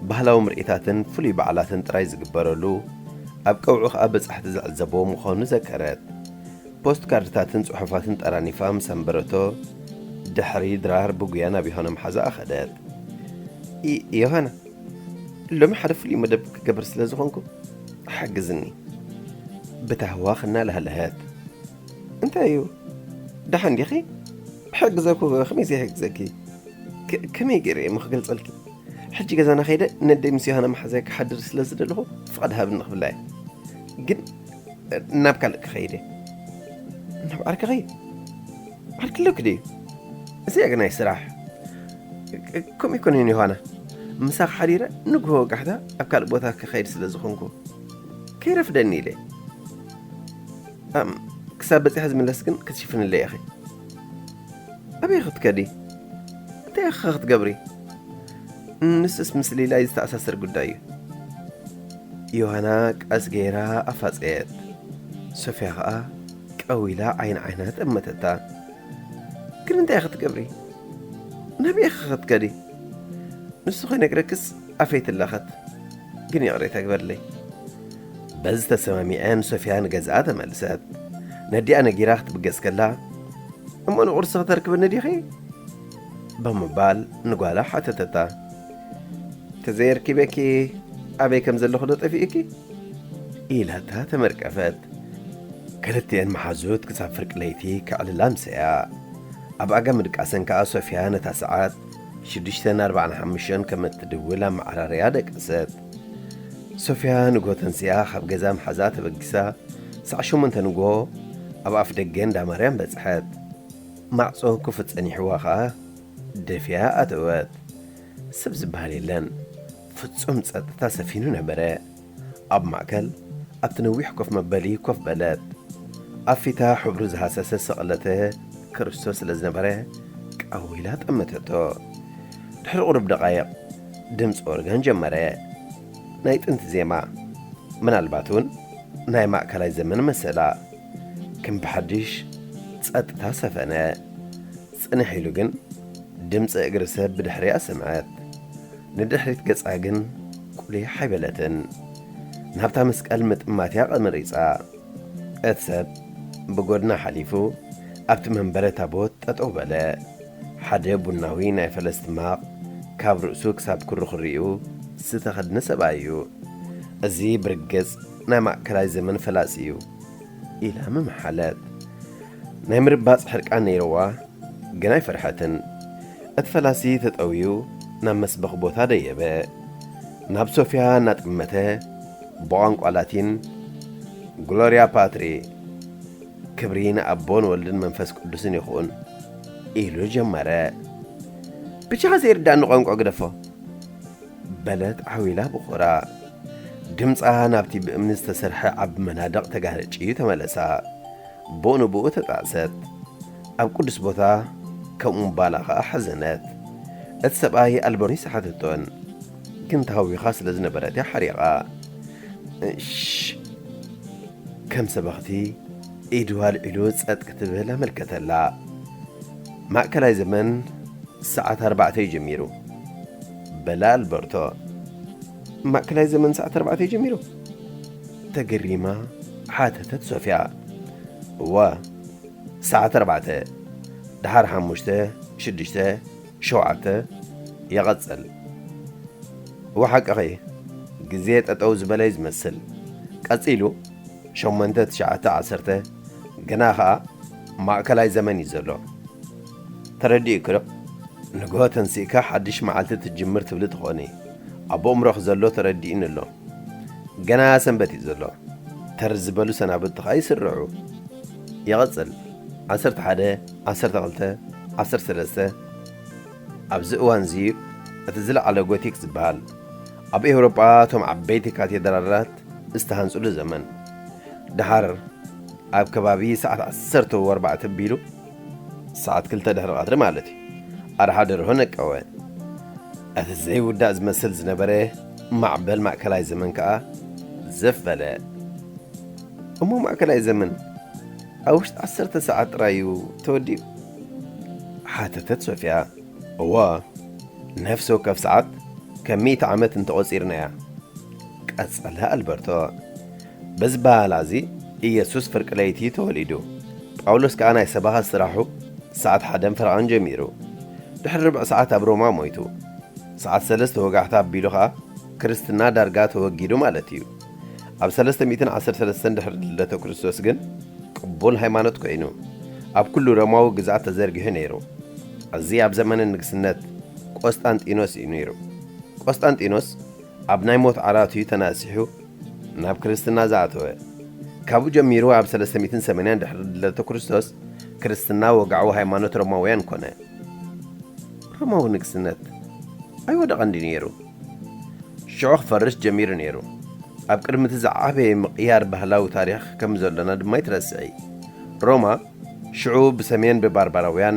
ባህላዊ ምርኢታትን ፍሉይ በዓላትን ጥራይ ዝግበረሉ፣ ኣብ ቀውዒ ኸኣ በጻሕቲ ዝዕዘብዎ ምዃኑ ዘከረት። ፖስት ካርድታትን ጽሑፋትን ጠራኒፋ ምስ ኣንበረቶ፣ ድሕሪ ድራር ብጉያ ናብ ዮሃና መሓዛኣ ከደት። ይ-፣ ዮሃና፣ ሎሚ ሓደ ፍሉይ መደብ ክገብር ስለ ዝኾንኩ፣ ሓግዝኒ። ብታህዋኽ እናለህለሀት። እንታይ እዩ? ደሓን ዲኺ? ክሕግዘኩ፣ ከመይ ዘይሕግዘኪ? ከ-፣ ከመይ ገይረ እየ እሞ ክገልጸልኪ? ሕጂ ገዛና ከይደ ነደይ ምስ ዮሃና መሓዛይ ክሓድር ስለ ዝደለኹ ፍቓድ ሃብኒ ክብላ እየ። ግን ናብ ካልእ ክኸይድ እየ። ናብ ዓርክኺ? ዓርኪ ኣለኪ ድዩ? እዚኣ ግን ናይ ስራሕ። ከምኡ ኣይኮነን ዮሃና። ምሳኺ ሓዲረ ንግሆ ወጋሕታ ኣብ ካልእ ቦታ ክኸይድ ስለ ዝኾንኩ ከይረፍደኒ ኢለ። ኣም፣ ክሳብ በጺሐ ዝምለስ ግን ክትሽፍንለይ ኢኺ። ኣበይ ክትከዲ? እንታይ ኢኺ ክትገብሪ? ንስስ ምስ ሊላይ ዝተኣሳሰር ጉዳይ እዩ። ዮሃና ቀስ ገይራ ኣፋጸየት። ሶፍያ ኸኣ ቀዊላ ዓይን ዓይና ጠመተታ። "ግን እንታይ ኢኺ ትገብሪ? ናበይ ኢኺ ክትከዲ? ንሱ ከይነግረክስ ኣፈይ ትላኸት። ግን ይቕሬታ ግበርለይ።" በዚ ተሰማሚዐን ሶፍያ ንገዝኣ ተመልሰት። ነዲኣ ነጊራ ክትብገስ ከላ፣ "እሞ ንቑርሲ ከተርክብኒ ዲኺ?" ብምባል ንጓላ ሓተተታ። "ተዘየርኪበኪ ኣበይ ከም ዘለኹ ዶ ጠፊእኪ?" ኢላታ ተመርቀፈት። ክልቲኤን መሓዙት ክሳብ ፍርቂ ለይቲ ክዕልላ ኣምሰያ። ኣብ ኣጋ ምድቃሰን ከኣ ሶፍያ ነታ ሰዓት ሽዱሽተ ኣርባዓን ሓሙሽተን ከም እትድውል ኣመዓራርያ ደቀሰት። ሶፍያ ንግሆ ተንሲኣ ካብ ገዛ መሓዛ ተበጊሳ፣ ሳዕ ሸሞንተ ንግሆ ኣብ ኣፍ ደገ እንዳ ማርያም በጽሐት። ማዕጾ ክፉት ጸኒሕዋ ኸኣ ደፊኣ ኣተወት። ሰብ ዝበሃል የለን። ፍጹም ጸጥታ ሰፊኑ ነበረ። ኣብ ማእከል ኣብቲ ነዊሕ ኮፍ መበሊ ኮፍ በለት። ኣብ ፊታ ሕብሩ ዝሃሰሰ ስቕለተ ክርስቶስ ስለ ዝነበረ ቀዊላ ጠመተቶ። ድሕሪ ቁሩብ ደቓይቕ ድምጺ ኦርጋን ጀመረ። ናይ ጥንቲ ዜማ፣ ምናልባት እውን ናይ ማእከላይ ዘመን መሰላ። ከም ብሓድሽ ጸጥታ ሰፈነ። ጽንሕ ኢሉ ግን ድምጺ እግሪ ሰብ ብድሕሪኣ ሰምዐት። ንድሕሪት ገጻ ግን ቁሊሕ ኣይበለትን። ናብታ መስቀል ምጥማት እያ ቀመሪጻ። እቲ ሰብ ብጎድና ሓሊፉ ኣብቲ መንበረ ታቦት ጠጠው በለ። ሓደ ቡናዊ ናይ ፈለስቲ ማቕ ካብ ርእሱ ክሳብ ኩርኩሪኡ ዝተኸድነ ሰብኣይ እዩ። "እዚ ብርግጽ ናይ ማእከላይ ዘመን ፈላሲ እዩ" ኢላ ምምሓለት። ናይ ምርባጽ ሕርቃን ነይርዋ፣ ግን ኣይፈርሐትን። እቲ ፈላሲ ተጠውዩ ናብ መስበኽ ቦታ ደየበ። ናብ ሶፍያ እናጠመተ ብቋንቋ ላቲን፣ "ግሎርያ ፓትሪ፣ ክብሪ ንኣቦን ወልድን መንፈስ ቅዱስን ይኹን" ኢሉ ጀመረ። "ብቻ ዘይርዳእኒ ቋንቋ ግደፎ" በለት ዓው ኢላ ብኹራ። ድምጻ ናብቲ ብእምኒ ዝተሰርሐ ዓቢ መናድቕ ተጋርጭዩ ተመለሳ። ብኡ ንብኡ ተጣዕሰት። ኣብ ቅዱስ ቦታ ከምኡ ምባላ ኸኣ ሓዘነት። እቲ ሰብኣይ ኣልበርኒስ ሓተቶን፣ ግን ተሃዊኻ ስለ ዝነበረት እያ ሓሪቓ። እሽ፣ ከም ሰበኽቲ ኢዱ ኣልዒሉ ጸጥ ክትብል ኣመልከተላ። "ማእከላይ ዘመን ሰዓት ኣርባዕተ እዩ ጀሚሩ" በላ ኣልበርቶ። "ማእከላይ ዘመን ሰዓት ኣርባዕተ እዩ ጀሚሩ?" ተገሪማ ሓተተት ሶፍያ። "እወ፣ ሰዓት ኣርባዕተ፣ ደሓር ሓሙሽተ፣ ሽዱሽተ፣ ሸውዓተ፣ ይቐጽል። እወ፣ ሓቅኺ፣ ግዜ ጠጠው ዝበለ እዩ ዝመስል። ቀጺሉ ሸሞንተ፣ ትሽዓተ፣ ዓሰርተ፣ ገና ኸኣ ማእከላይ ዘመን እዩ ዘሎ። ተረዲእኪ ዶ? ንግሆ ተንሲእካ ሓድሽ መዓልቲ ትጅምር ትብሊ ትኾኒ። ኣብ ኣእምሮኺ ዘሎ ተረዲእኒ ኣሎ። ገና ሰንበት እዩ ዘሎ። ተር ዝበሉ ሰናብቲ ኸኣ ይስርዑ። ይቐጽል። ዓሰርተ ሓደ፣ ዓሰርተ ክልተ፣ ዓሰርተ ሰለስተ፣ ኣብዚ እዋንዚ እቲ ዝለዓለ ጎቲክ ዝበሃል፣ ኣብ ኤውሮጳ እቶም ዓበይቲ ካቴድራላት ዝተሃንጹሉ ዘመን። ደሓር ኣብ ከባቢ ሰዓት ዓሰርተ ወኣርባዕተ ቢሉ፣ ሰዓት ክልተ ድሕሪ ቀትሪ ማለት እዩ፣ ኣድሓ ደርሆ ነቀወ። እቲ ዘይውዳእ ዝመስል ዝነበረ ማዕበል ማእከላይ ዘመን ከኣ ዘፍ በለ። "እሞ ማእከላይ ዘመን ኣብ ውሽጢ ዓሰርተ ሰዓት ጥራይ እዩ ተወዲኡ?" ሓተተት ሶፍያ። "እወ፣ ነፍሲ ወከፍ ሰዓት ከም ሚእቲ ዓመት እንተቖጺርናያ" ቀጸለ ኣልበርቶ። በዚ በሃላ እዚ ኢየሱስ ፍርቂ ለይቲ ተወሊዱ። ጳውሎስ ከኣ ናይ ሰባኻ ስራሑ ሰዓት ሓደን ፈረቓን ጀሚሩ። ድሕሪ ርብዒ ሰዓት ኣብ ሮማ ሞይቱ። ሰዓት ሰለስተ ወጋሕታ ኣቢሉ ኸኣ ክርስትና ዳርጋ ተወጊዱ ማለት እዩ። ኣብ ሰለስተ ሚእትን ዓሰርተ ሰለስተን ድሕሪ ልደተ ክርስቶስ ግን ቅቡል ሃይማኖት ኮይኑ ኣብ ኩሉ ሮማዊ ግዝኣት ተዘርጊሑ ነይሩ። እዚ ኣብ ዘመነ ንግስነት ቆስጣንጢኖስ እዩ ነይሩ። ቆስጣንጢኖስ ኣብ ናይ ሞት ዓራቱ እዩ ተናሲሑ ናብ ክርስትና ዝኣተወ። ካብኡ ጀሚሩ ኣብ ሰለስተ ሚእትን ሰማንያን ድሕሪ ልደተ ክርስቶስ ክርስትና ወግዓዊ ሃይማኖት ሮማውያን ኮነ። ሮማዊ ንግስነት ኣይወደቐን ድዩ ነይሩ? ሽዑ ክፈርስ ጀሚሩ ነይሩ። ኣብ ቅድሚ እቲ ዝዓበየ ምቕያር ባህላዊ ታሪኽ ከም ዘሎና ድማ ኣይትረስዒ። ሮማ ሽዑ ብሰሜን ብባርባራውያን፣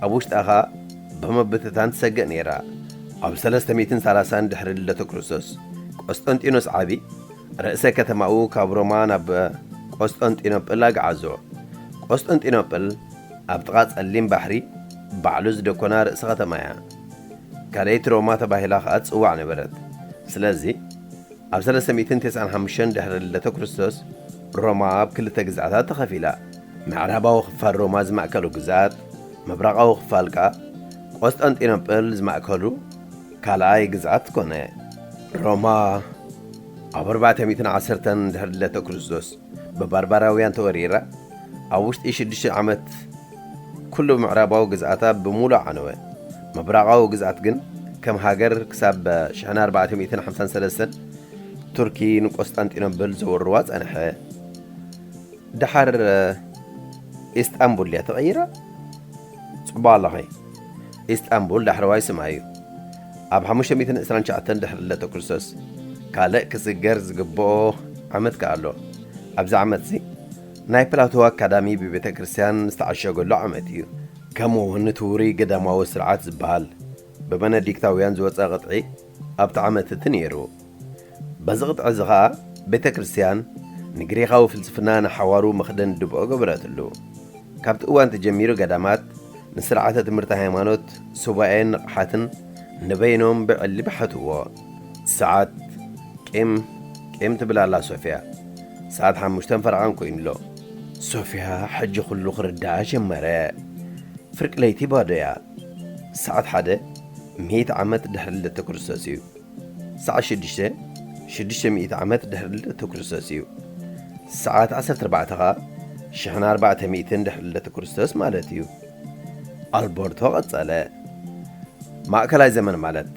ኣብ ውሽጣ ኸኣ ብምብትታን ትሰግእ ነይራ። ኣብ ሰለስተ ሚእትን ሰላሳን ድሕሪ ልደተ ክርስቶስ፣ ቆስጠንጢኖስ ዓቢ ርእሰ ከተማኡ ካብ ሮማ ናብ ቆስጠንጢኖጵል ኣግዓዞ። ቆስጠንጢኖጵል ኣብ ጥቓ ጸሊም ባሕሪ ባዕሉ ዝደኮና ርእሰ ከተማ እያ። ካልኣይቲ ሮማ ተባሂላ ከኣ ትጽዋዕ ነበረት። ስለዚ ኣብ ሰለስተ ሚእትን ተስዓን ሓሙሽተን ድሕሪ ልደተ ክርስቶስ ሮማ ኣብ ክልተ ግዝኣታት ተኸፊላ። ምዕራባዊ ክፋል ሮማ ዝማእከሉ ግዝኣት፣ ምብራቓዊ ክፋል ከኣ ቆስጠንጢኖጵል ዝማእከሉ ካልኣይ ግዝኣት ኮነ። ሮማ ኣብ ኣርባዕተ ሚእትን ዓሰርተን ድሕሪ ልደተ ክርስቶስ ብባርባራውያን ተወሪራ፣ ኣብ ውሽጢ ሽዱሽተ ዓመት ኩሉ ምዕራባዊ ግዝኣታ ብምሉእ ዓነወ። ምብራቓዊ ግዝኣት ግን ከም ሃገር ክሳብ ሽሕን ኣርባዕተ ሚእትን ሓምሳን ሰለስተን ቱርኪ ንቆስጣንጢኖብል ዘወርዋ ጸንሐ። ደሓር ኢስጣንቡል ድያ ተቐይራ? ጽቡቕ ኣለኺ። ኢስጣንቡል ዳሕረዋይ ስማ እዩ። ኣብ ሓሙሽተ ሚእትን ዕስራን ትሽዓተን ድሕሪ ልደተ ክርስቶስ ካልእ ክስገር ዝግብኦ ዓመት ከኣ ኣሎ። ኣብዚ ዓመትዚ ናይ ፕላቶ ኣካዳሚ ብቤተ ክርስቲያን ዝተዓሸገሉ ዓመት እዩ። ከምኡ እውን እቲ ውሩይ ገዳማዊ ስርዓት ዝበሃል ብበነዲክታውያን ዝወጸ ቅጥዒ ኣብቲ ዓመት እቲ ነይሩ። በዚ ቅጥዒ እዚ ኸኣ ቤተ ክርስቲያን ንግሪኻዊ ፍልስፍና ንሓዋሩ መኽደን ድብኦ ገበረትሉ። ካብቲ እዋን ተጀሚሩ ገዳማት ንስርዓተ ትምህርቲ ሃይማኖት፣ ሱባኤን ንቕሓትን ንበይኖም ብዕሊ በሓትዎ። ሰዓት ቂም ቂም ትብል ኣላ ሶፍያ። ሰዓት ሓሙሽተን ፈረቓን ኮይኑሎ። ሶፍያ ሕጂ ኩሉ ክርድኣ ጀመረ። ፍርቂ ለይቲ ባዶ እያ። ሰዓት ሓደ ሚእቲ ዓመት ድሕሪ ልደተ ክርስቶስ እዩ። ሰዓት ሽዱሽተ ሽዱሽተ ሚእቲ ዓመት ድሕሪ ልደተ ክርስቶስ እዩ። ሰዓት ዓሰርተ ኣርባዕተ ኸኣ ሽሕን ኣርባዕተ ሚእትን ድሕሪ ልደተ ክርስቶስ ማለት እዩ። ኣልበርቶ ቀጸለ። ማእከላይ ዘመን ማለት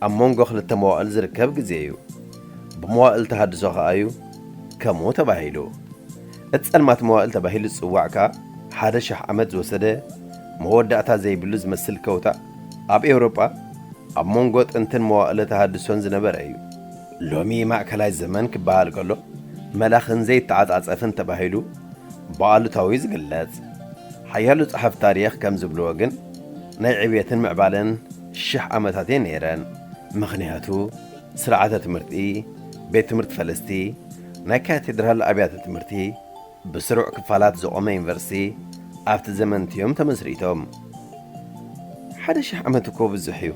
ኣብ መንጎ ክልተ መዋእል ዝርከብ ግዜ እዩ። ብመዋእል ተሃድሶ ኸኣ እዩ ከምኡ ተባሂሉ። እቲ ጸልማት መዋእል ተባሂሉ ዝጽዋዕ ከኣ ሓደ ሺሕ ዓመት ዝወሰደ መወዳእታ ዘይብሉ ዝመስል ከውታ ኣብ ኤውሮጳ ኣብ መንጎ ጥንትን መዋእለ ተሃድሶን ዝነበረ እዩ። ሎሚ ማእከላይ ዘመን ክበሃል ከሎ መላኽን ዘይተዓጻጸፍን ተባሂሉ ብኣሉታዊ ዝግለጽ። ሓያሎ ጸሓፍቲ ታሪኽ ከም ዝብልዎ ግን ናይ ዕብየትን ምዕባለን ሽሕ ዓመታት እየን ነይረን። ምኽንያቱ ስርዓተ ትምህርቲ፣ ቤት ትምህርቲ ፈለስቲ፣ ናይ ካቴድራል ኣብያተ ትምህርቲ፣ ብስሩዕ ክፋላት ዝቖመ ዩኒቨርሲቲ ኣብቲ ዘመን እዮም ተመስሪቶም። ሓደ ሽሕ ዓመት እኮ ብዙሕ እዩ።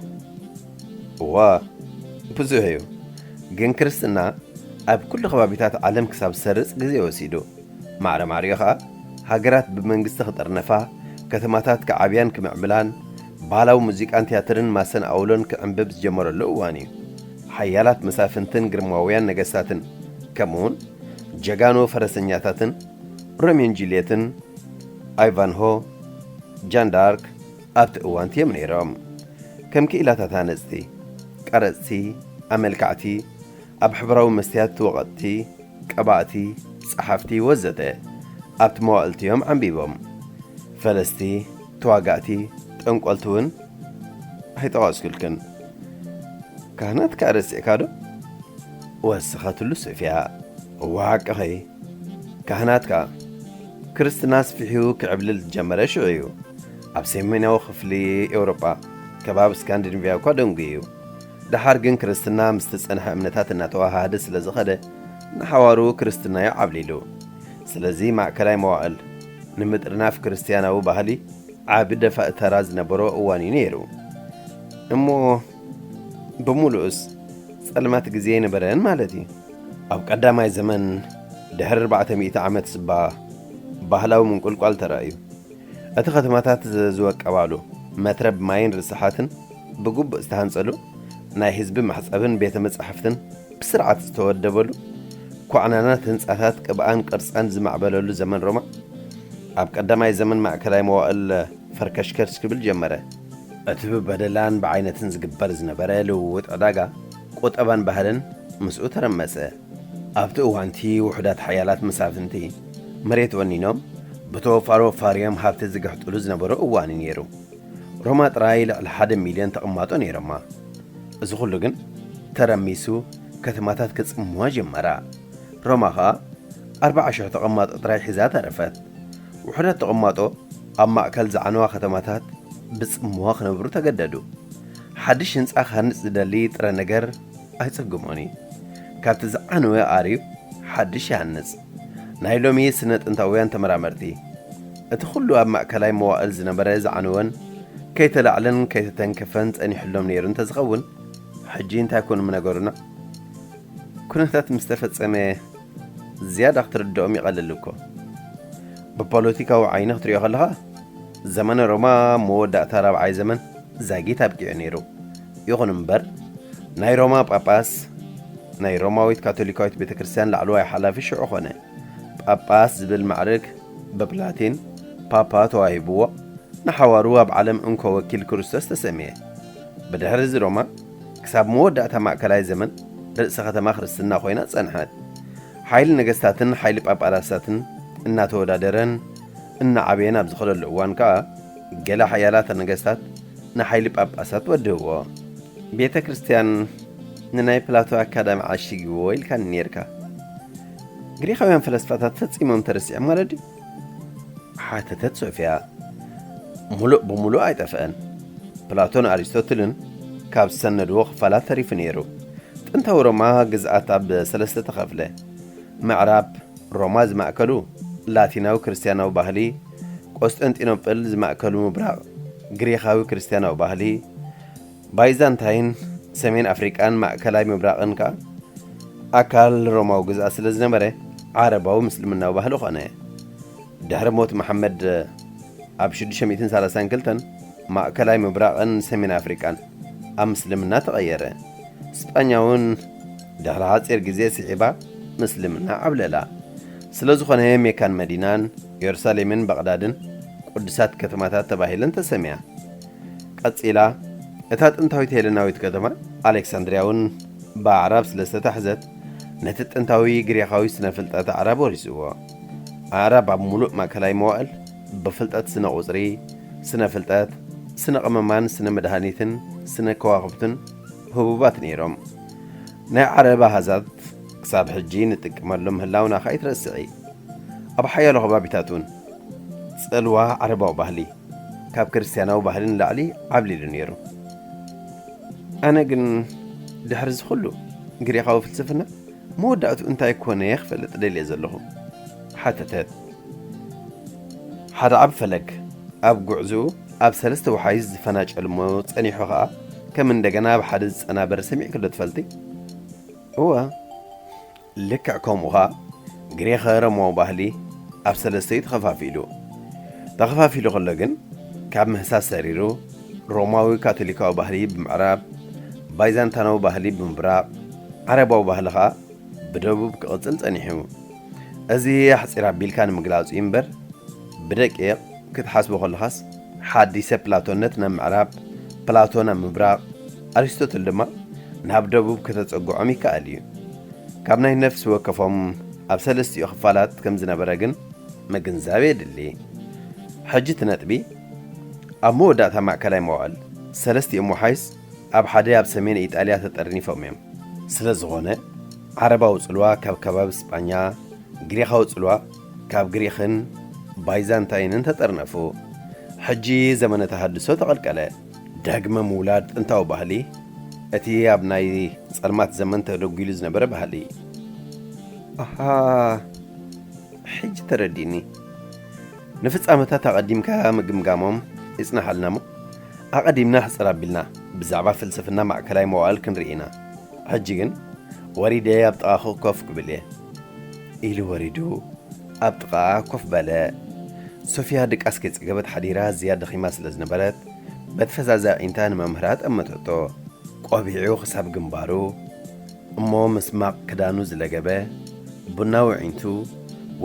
እዋ፣ ብዙሕ እዩ። ግን ክርስትና ኣብ ኩሉ ከባቢታት ዓለም ክሳብ ዝሰርጽ ግዜ ወሲዱ። ማዕረ ማዕሪኡ ኸኣ ሃገራት ብመንግስቲ ክጥርነፋ፣ ከተማታት ክዓብያን ክምዕብላን፣ ባህላዊ ሙዚቃን ቲያትርን ማሰን ኣውሎን ክዕንብብ ዝጀመረሉ እዋን እዩ። ሓያላት መሳፍንትን ግርማውያን ነገስታትን፣ ከምኡውን ጀጋኑ ፈረሰኛታትን ሮሚዮን ጁልየትን፣ ኣይቫንሆ፣ ጃን ዳርክ ኣብቲ እዋን እዮም ነይሮም። ከም ክኢላታት ሃነጽቲ፣ ቀረጽቲ፣ ኣመልካዕቲ፣ ኣብ ሕብራዊ መስትያት ወቐጥቲ፣ ቀባእቲ፣ ጸሓፍቲ ወዘተ ኣብቲ መዋእልቲ እዮም ዓንቢቦም። ፈለስቲ፣ ተዋጋእቲ፣ ጠንቆልቲ እውን ኣይጠቐስኩልክን። ካህናት ከኣ ረሲዕካ ዶ? ወስኸትሉ ሶፍያ። እወ ሓቅኺ። ካህናት ከኣ። ክርስትና ኣስፊሑ ክዕብልል ዝጀመረ ሽዑ እዩ። ኣብ ሰሜናዊ ክፍሊ ኤውሮጳ፣ ከባቢ ስካንዲኔቭያ እኳ ደንጉዩ እዩ። ደሓር ግን ክርስትና ምስቲ ዝጸንሐ እምነታት እናተወሃሃደ ስለ ዝኸደ፣ ንሓዋሩ ክርስትና እዩ ዓብሊሉ። ስለዚ ማእከላይ መዋእል ንምጥርናፍ ክርስትያናዊ ባህሊ ዓቢ ደፋኢ ተራ ዝነበሮ እዋን እዩ ነይሩ። እሞ ብምሉኡስ ጸልማት ግዜ ኣይነበረን ማለት እዩ። ኣብ ቀዳማይ ዘመን ድሕሪ ኣርባዕተ ሚእቲ ዓመት ዝባ ባህላዊ ምንቁልቋል ተራእዩ። እቲ ከተማታት ዝ-፣ ዝወቀባሉ መትረብ ማይን ርስሓትን ብግቡእ ዝተሃንጸሉ፣ ናይ ህዝቢ መሕጸብን ቤተ መጻሕፍትን ብስርዓት ዝተወደበሉ፣ ኳዕናናት ህንጻታት ቅብኣን ቅርጻን ዝማዕበለሉ ዘመን ሮማ፣ ኣብ ቀዳማይ ዘመን ማእከላይ መዋእል ፈርከሽከሽ ክብል ጀመረ። እቲ ብበደላን ብዓይነትን ዝግበር ዝነበረ ልውውጥ ዕዳጋ፣ ቁጠባን ባህልን ምስኡ ተረመሰ። ኣብቲ እዋንቲ ውሑዳት ሓያላት መሳፍንቲ መሬት ወኒኖም ብተወፋሮ ፋርዮም ሃብቲ ዝግሕጥሉ ዝነበሩ እዋን እዩ ነይሩ። ሮማ ጥራይ ልዕሊ ሓደ ሚልዮን ተቐማጦ ነይሮማ። እዚ ኩሉ ግን ተረሚሱ ከተማታት ክጽምዋ ጀመራ። ሮማ ኸኣ ኣርብዓ ሽሕ ተቐማጦ ጥራይ ሒዛ ተረፈት። ውሑዳት ተቐማጦ ኣብ ማእከል ዝዓነዋ ከተማታት ብጽምዋ ክነብሩ ተገደዱ። ሓድሽ ህንጻ ክሃንጽ ዝደሊ ጥረ ነገር ኣይጸግሞን እዩ። ካብቲ ዝዓነወ ኣርዩ ሓድሽ ይሃንጽ። ናይ ሎሚ ስነ ጥንታውያን ተመራመርቲ፣ እቲ ኩሉ ኣብ ማእከላይ መዋእል ዝነበረ ዝዓነወን ከይተላዕለን ከይተተንከፈን ጸኒሕሎም ነይሩ እንተዝኸውን፣ ሕጂ እንታይ ኮኑ ምነገሩና? ኩነታት ምስ ተፈጸመ ዝያዳ ክትርድኦም ይቐልል እኮ። ብፖለቲካዊ ዓይኒ ክትሪኦ ከለኻ፣ ዘመነ ሮማ መወዳእታ ራብዓይ ዘመን ዛጊት ኣብቂዑ ነይሩ። ይኹን እምበር፣ ናይ ሮማ ጳጳስ፣ ናይ ሮማዊት ካቶሊካዊት ቤተ ክርስቲያን ላዕለዋይ ሓላፊ ሽዑ ኾነ። ጳጳስ ዝብል ማዕርግ ብላቲን ፓፓ ተዋሂብዎ፣ ንሓዋሩ ኣብ ዓለም እንኮ ወኪል ክርስቶስ ተሰምየ። ብድሕሪ እዚ ሮማ ክሳብ መወዳእታ ማእከላይ ዘመን ርእሰ ከተማ ክርስትና ኮይና ጸንሐት። ሓይሊ ነገስታትን ሓይሊ ጳጳሳትን እናተወዳደረን እናዓበየን ኣብ ዝኸደሉ እዋን ከኣ፣ ገለ ሓያላት ነገስታት ንሓይሊ ጳጳሳት ወድህዎ። ቤተ ክርስቲያን ንናይ ፕላቶ ኣካዳሚ ዓሺግዎ ኢልካኒ ነይርካ። ግሪኻውያን ፈለስፋታት ፈጺሞም ተረሲዖም ማለት ድዩ? ሓተተት ሶፊያ። ሙሉእ ብሙሉእ ኣይጠፍአን። ፕላቶን ኣሪስቶትልን ካብ ዝሰነድዎ ክፋላት ተሪፉ ነይሩ። ጥንታዊ ሮማ ግዝኣት ኣብ ሰለስተ ተኸፍለ። ምዕራብ ሮማ ዝማእከሉ ላቲናዊ ክርስትያናዊ ባህሊ፣ ቆስጠንጢኖጵል ዝማእከሉ ምብራቕ ግሪኻዊ ክርስትያናዊ ባህሊ፣ ባይዛንታይን ሰሜን ኣፍሪቃን ማእከላይ ምብራቕን ከኣ ኣካል ሮማዊ ግዝኣት ስለ ዝነበረ ዓረባዊ ምስልምናዊ ባህሊ ኾነ። ድሕሪ ሞት መሓመድ ኣብ ሽዱሽተ ሚእትን ሰላሳን ክልተን ማእከላይ ምብራቕን ሰሜን ኣፍሪቃን ኣብ ምስልምና ተቐየረ። ስጳኛ እውን ድሕሪ ሓጺር ግዜ ስዒባ ምስልምና ዓብለላ። ስለ ዝኾነ ሜካን መዲናን የሩሳሌምን ባቕዳድን ቅዱሳት ከተማታት ተባሂለን ተሰምያ። ቀጺላ፣ እታ ጥንታዊት ሄለናዊት ከተማ ኣሌክሳንድርያ እውን ብኣዕራብ ስለ ዝተታሕዘት፣ ነቲ ጥንታዊ ግሪኻዊ ስነ ፍልጠት ኣዕራብ ወሪስዎ። ኣዕራብ ኣብ ሙሉእ ማእከላይ መዋእል ብፍልጠት ስነ ቁጽሪ፣ ስነ ፍልጠት፣ ስነ ቀመማን ስነ መድሃኒትን ስነ ከዋኽብትን ህቡባት ነይሮም። ናይ ዓረብ ኣሃዛት ክሳብ ሕጂ ንጥቀመሎም ምህላውና ከኣ ኣይትረስዒ። ኣብ ሓያሎ ከባቢታት እውን ጽልዋ ዓረባዊ ባህሊ ካብ ክርስትያናዊ ባህሊ ንላዕሊ ዓብሊሉ ነይሩ። ኣነ ግን ድሕሪ እዚ ኩሉ ግሪኻዊ ፍልስፍና መወዳእቱ እንታይ ኮነ ክፈልጥ ደልየ ዘለኹ ሓተተት። ሓደ ዓቢ ፈለግ ኣብ ጉዕዝኡ ኣብ ሰለስተ ወሓይዝ ዝፈናጨል እሞ ጸኒሑ ኸኣ ከም እንደገና ኣብ ሓደ ዝጸናበር ሰሚዕክዶ ትፈልጢ? እወ፣ ልክዕ ከምኡ ኸኣ ግሪኸ ሮማዊ ባህሊ ኣብ ሰለስተ እዩ ተኸፋፊሉ። ተኸፋፊሉ ከሎ ግን ካብ ምህሳስ ሰሪሩ ሮማዊ ካቶሊካዊ ባህሊ ብምዕራብ፣ ባይዛንታናዊ ባህሊ ብምብራቕ፣ ዓረባዊ ባህሊ ኸኣ ብደቡብ ክቕጽል ጸኒሑ። እዚ ኣሕጺር ኣቢልካ ንምግላጹ እዩ እምበር፣ ብደቂቕ ክትሓስቦ ከለኻስ፣ ሓዲሰ ፕላቶነት ናብ ምዕራብ፣ ፕላቶ ናብ ምብራቕ፣ ኣሪስቶትል ድማ ናብ ደቡብ ከተጸግዖም ይከኣል እዩ። ካብ ናይ ነፍሲ ወከፎም ኣብ ሰለስቲኡ ክፋላት ከም ዝነበረ ግን ምግንዛብ የድሊ። ሕጂ እቲ ነጥቢ፣ ኣብ መወዳእታ ማእከላይ መዋእል፣ ሰለስቲኦም ወሓይስ ኣብ ሓደ ኣብ ሰሜን ኢጣልያ ተጠርኒፎም እዮም። ስለ ዝኾነ፣ ዓረባዊ ጽልዋ ካብ ከባቢ ስጳኛ፣ ግሪኻዊ ጽልዋ ካብ ግሪኽን ባይዛንታይንን ተጠርነፉ። ሕጂ ዘመነ ተሃድሶ ተቐልቀለ። ዳግመ ምውላድ ጥንታዊ ባህሊ፣ እቲ ኣብ ናይ ጸልማት ዘመን ተደጒሉ ዝነበረ ባህሊ። ኣሃ፣ ሕጂ ተረዲኒ። ንፍጻመታት ኣቐዲምካ ምግምጋሞም ይጽናሓልና እሞ፣ ኣቐዲምና ሕጽር ኣቢልና ብዛዕባ ፍልስፍና ማእከላይ መዋእል ክንርኢ ኢና። ሕጂ ግን ወሪደ ኣብ ጥቓኺ ኮፍ ክብል እየ። ኢሉ ወሪዱ ኣብ ጥቓኣ ኮፍ በለ። ሶፊያ ድቃስ ከይጸገበት ሓዲራ ኣዝያ ደኺማ ስለ ዝነበረት፣ በቲ ፈዛዛ ኣዒንታ ንመምህራ ጠመተቶ። ቆቢዑ ክሳብ ግንባሩ፣ እሞ ምስማቕ ክዳኑ ዝለገበ፣ ቡናዊ ኣዒንቱ፣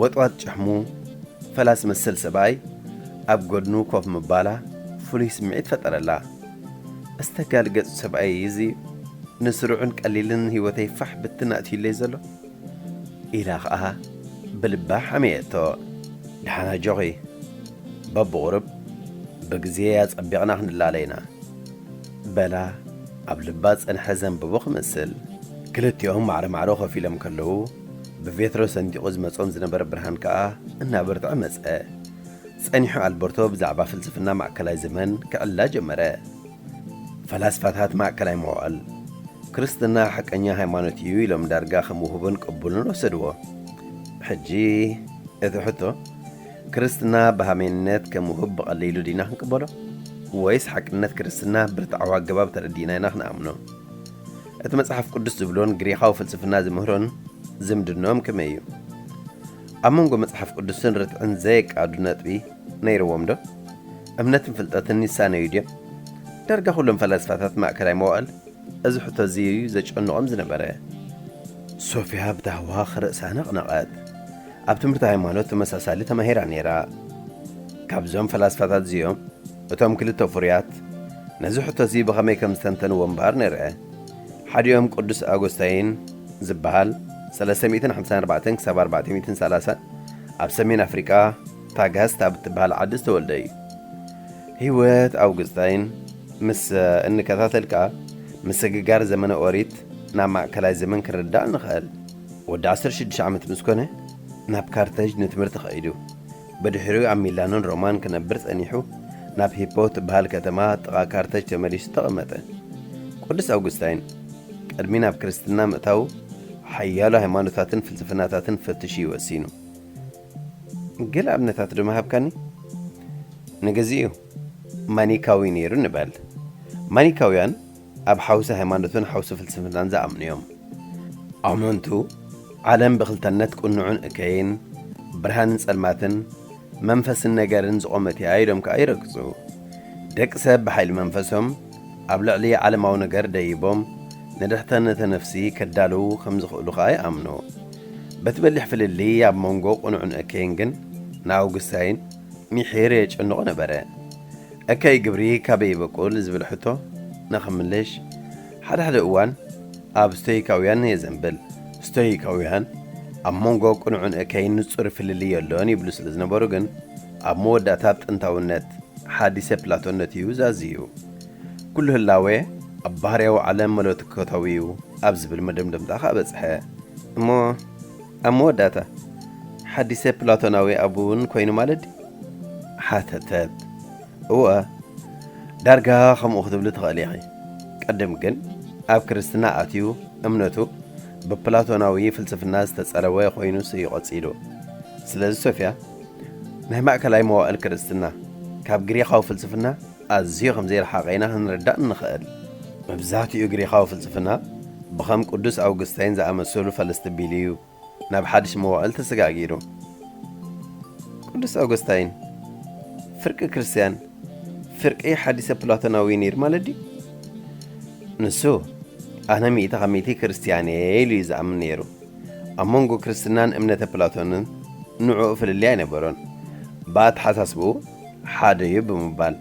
ወጥዋጥ ጭሕሙ፣ ፈላስ መሰል ሰብኣይ ኣብ ጎድኑ ኮፍ ምባላ ፍሉይ ስምዒት ፈጠረላ። "እስተጋል ገጹ ሰብኣይ እዚ ንስሩዕን ቀሊልን ህይወተይ ፋሕ ብትን ኣእትዩለይ ዘሎ?" ኢላ ኸኣ ብልባ ሓመየቶ። "ደሓን ኣጆኺ፣ በብቑሩብ ብግዜ ኣጸቢቕና ክንላለ ኢና" በላ ኣብ ልባ ዝጸንሐ ዘንብቦ ክመስል። ክልቲኦም ማዕረ ማዕረ ኮፍ ኢሎም ከለዉ፣ ብቬትሮ ሰንጢቑ ዝመጾም ዝነበረ ብርሃን ከኣ እናበርትዐ መጸ። ጸኒሑ ኣልበርቶ ብዛዕባ ፍልስፍና ማእከላይ ዘመን ክዕላ ጀመረ። ፈላስፋታት ማእከላይ መዋእል፣ ክርስትና ሓቀኛ ሃይማኖት እዩ ኢሎም ዳርጋ ከም ውሁብን ቅቡልን ወሰድዎ። ሕጂ እቲ ሕቶ፣ ክርስትና ብሃሜንነት ከም ውሁብ ብቐሊሉ ዲና ክንቅበሎ? ወይስ ሓቅነት ክርስትና ብርትዓዊ ኣገባብ ተረዲእና ኢና ክንኣምኖ? እቲ መጽሓፍ ቅዱስ ዝብሎን ግሪኻዊ ፍልስፍና ዝምህሮን ዝምድንኦም ከመይ እዩ? ኣብ መንጎ መጽሓፍ ቅዱስን ርትዕን ዘየቃዱ ነጥቢ ነይርዎም ዶ? እምነትን ፍልጠትን ይሳነዩ ድዮም? ዳርጋ ኩሎም ፈላስፋታት ማእከላይ መዋእል እዚ ሕቶ እዚ እዩ ዘጨንቖም ዝነበረ። ሶፊያ ብታህዋኽ ርእሳ ነቕነቐት። ኣብ ትምህርቲ ሃይማኖት ተመሳሳሊ ተማሂራ ነይራ። ካብዞም ፈላስፋታት እዚኦም እቶም ክልተ ፍሩያት ነዚ ሕቶ እዚ ብኸመይ ከም ዝተንተንዎ እምበኣር ንርአ። ሓዲኦም ቅዱስ ኣጎስታይን ዝበሃል ሰለስተ ሚእትን ሓምሳን ኣርባዕተን ክሳብ ኣርባዕተ ሚእትን ሰላሳን ኣብ ሰሜን ኣፍሪቃ ታጋስት ኣብ እትበሃል ዓዲ ዝተወልደ እዩ። ህይወት ኣውግስታይን ምስ እንከታተል ከኣ፣ ምስግጋር ዘመነ ኦሪት ናብ ማእከላይ ዘመን ክንርዳእ ንኽእል። ወዲ ዓሰርተ ሽዱሽተ ዓመት ምስ ኮነ፣ ናብ ካርተጅ ንትምህርቲ ከይዱ። ብድሕሪኡ ኣብ ሚላኖን ሮማን ክነብር ጸኒሑ፣ ናብ ሂፖ እትበሃል ከተማ ጥቓ ካርተጅ ተመሊሱ ተቐመጠ። ቅዱስ ኣውግስታይን ቅድሚ ናብ ክርስትና ምእታዉ፣ ሓያሎ ሃይማኖታትን ፍልስፍናታትን ፈቲሹ እዩ ወሲኑ። ገለ ኣብነታት ዶ ምሃብካኒ? ንግዚኡ ማኒካዊ ነይሩ ንበል። ማኒካውያን ኣብ ሓውሲ ሃይማኖትን ሓውሲ ፍልስፍናን ዝኣምኑ እዮም። ኣመንቱ፣ ዓለም ብኽልተነት ቅኑዕን እከይን፣ ብርሃንን ጸልማትን፣ መንፈስን ነገርን ዝቖመት እያ ኢሎም ከኣ ይረግጹ። ደቂ ሰብ ብሓይሊ መንፈሶም ኣብ ልዕሊ ዓለማዊ ነገር ደይቦም ንድሕተነተ ነፍሲ ከዳልዉ ከም ዝኽእሉ ከኣ ይኣምኑ። በቲ በሊሕ ፍልልይ ኣብ መንጎ ቅኑዕን እከይን ግን ንኣውግስታይን ሚሒር የጨንቖ ነበረ። እከይ ግብሪ ካበይ ይበቁል ዝብል ሕቶ ንኽምልሽ፣ ሓደ ሓደ እዋን ኣብ ስቶይካውያን የዘንብል። ስቶይካውያን ኣብ መንጎ ቅኑዕን እከይን ንጹር ፍልልይ የሎን ይብሉ ስለ ዝነበሩ ግን፣ ኣብ መወዳእታ ኣብ ጥንታውነት ሓዲሰ ፕላቶነት እዩ ዛዝዩ። ኩሉ ህላዌ ኣብ ባህርያዊ ዓለም መለኮታዊ እዩ ኣብ ዝብል መደምደምታ ከኣ በጽሐ። እሞ ኣብ መወዳእታ ሓዲሰ ፕላቶናዊ እውን ኮይኑ ማለት ድዩ? ሓተተት። እወ፣ ዳርጋ ከምኡ ክትብሊ ትኽእሊ ኢኺ። ቅድም ግን ኣብ ክርስትና ኣትዩ እምነቱ ብፕላቶናዊ ፍልስፍና ዝተጸረወ ኮይኑስ እዩ ቀጺሉ። ስለዚ ሶፍያ፣ ናይ ማእከላይ መዋእል ክርስትና ካብ ግሪኻዊ ፍልስፍና ኣዝዩ ከም ዘይረሓቐ ኢና ክንርዳእ እንኽእል። መብዛሕትኡ ግሪኻዊ ፍልስፍና ብኸም ቅዱስ ኣውግስታይን ዝኣመሰሉ ፈለስቲ ቢሉ እዩ ናብ ሓድሽ መዋእል ተሰጋጊሩ። ቅዱስ ኣውግስታይን ፍርቂ ክርስትያን፣ ፍርቂ ሓዲሰ ፕላቶናዊ ነይሩ ማለት ድዩ? ንሱ፣ ኣነ ሚእቲ ካብ ሚእቲ ክርስትያን እየ ኢሉ እዩ ዝኣምን ነይሩ። ኣብ መንጎ ክርስትናን እምነተ ፕላቶንን ንዕኡ ፍልልይ ኣይነበሮን። ብኣተሓሳስብኡ ሓደ እዩ ብምባል፣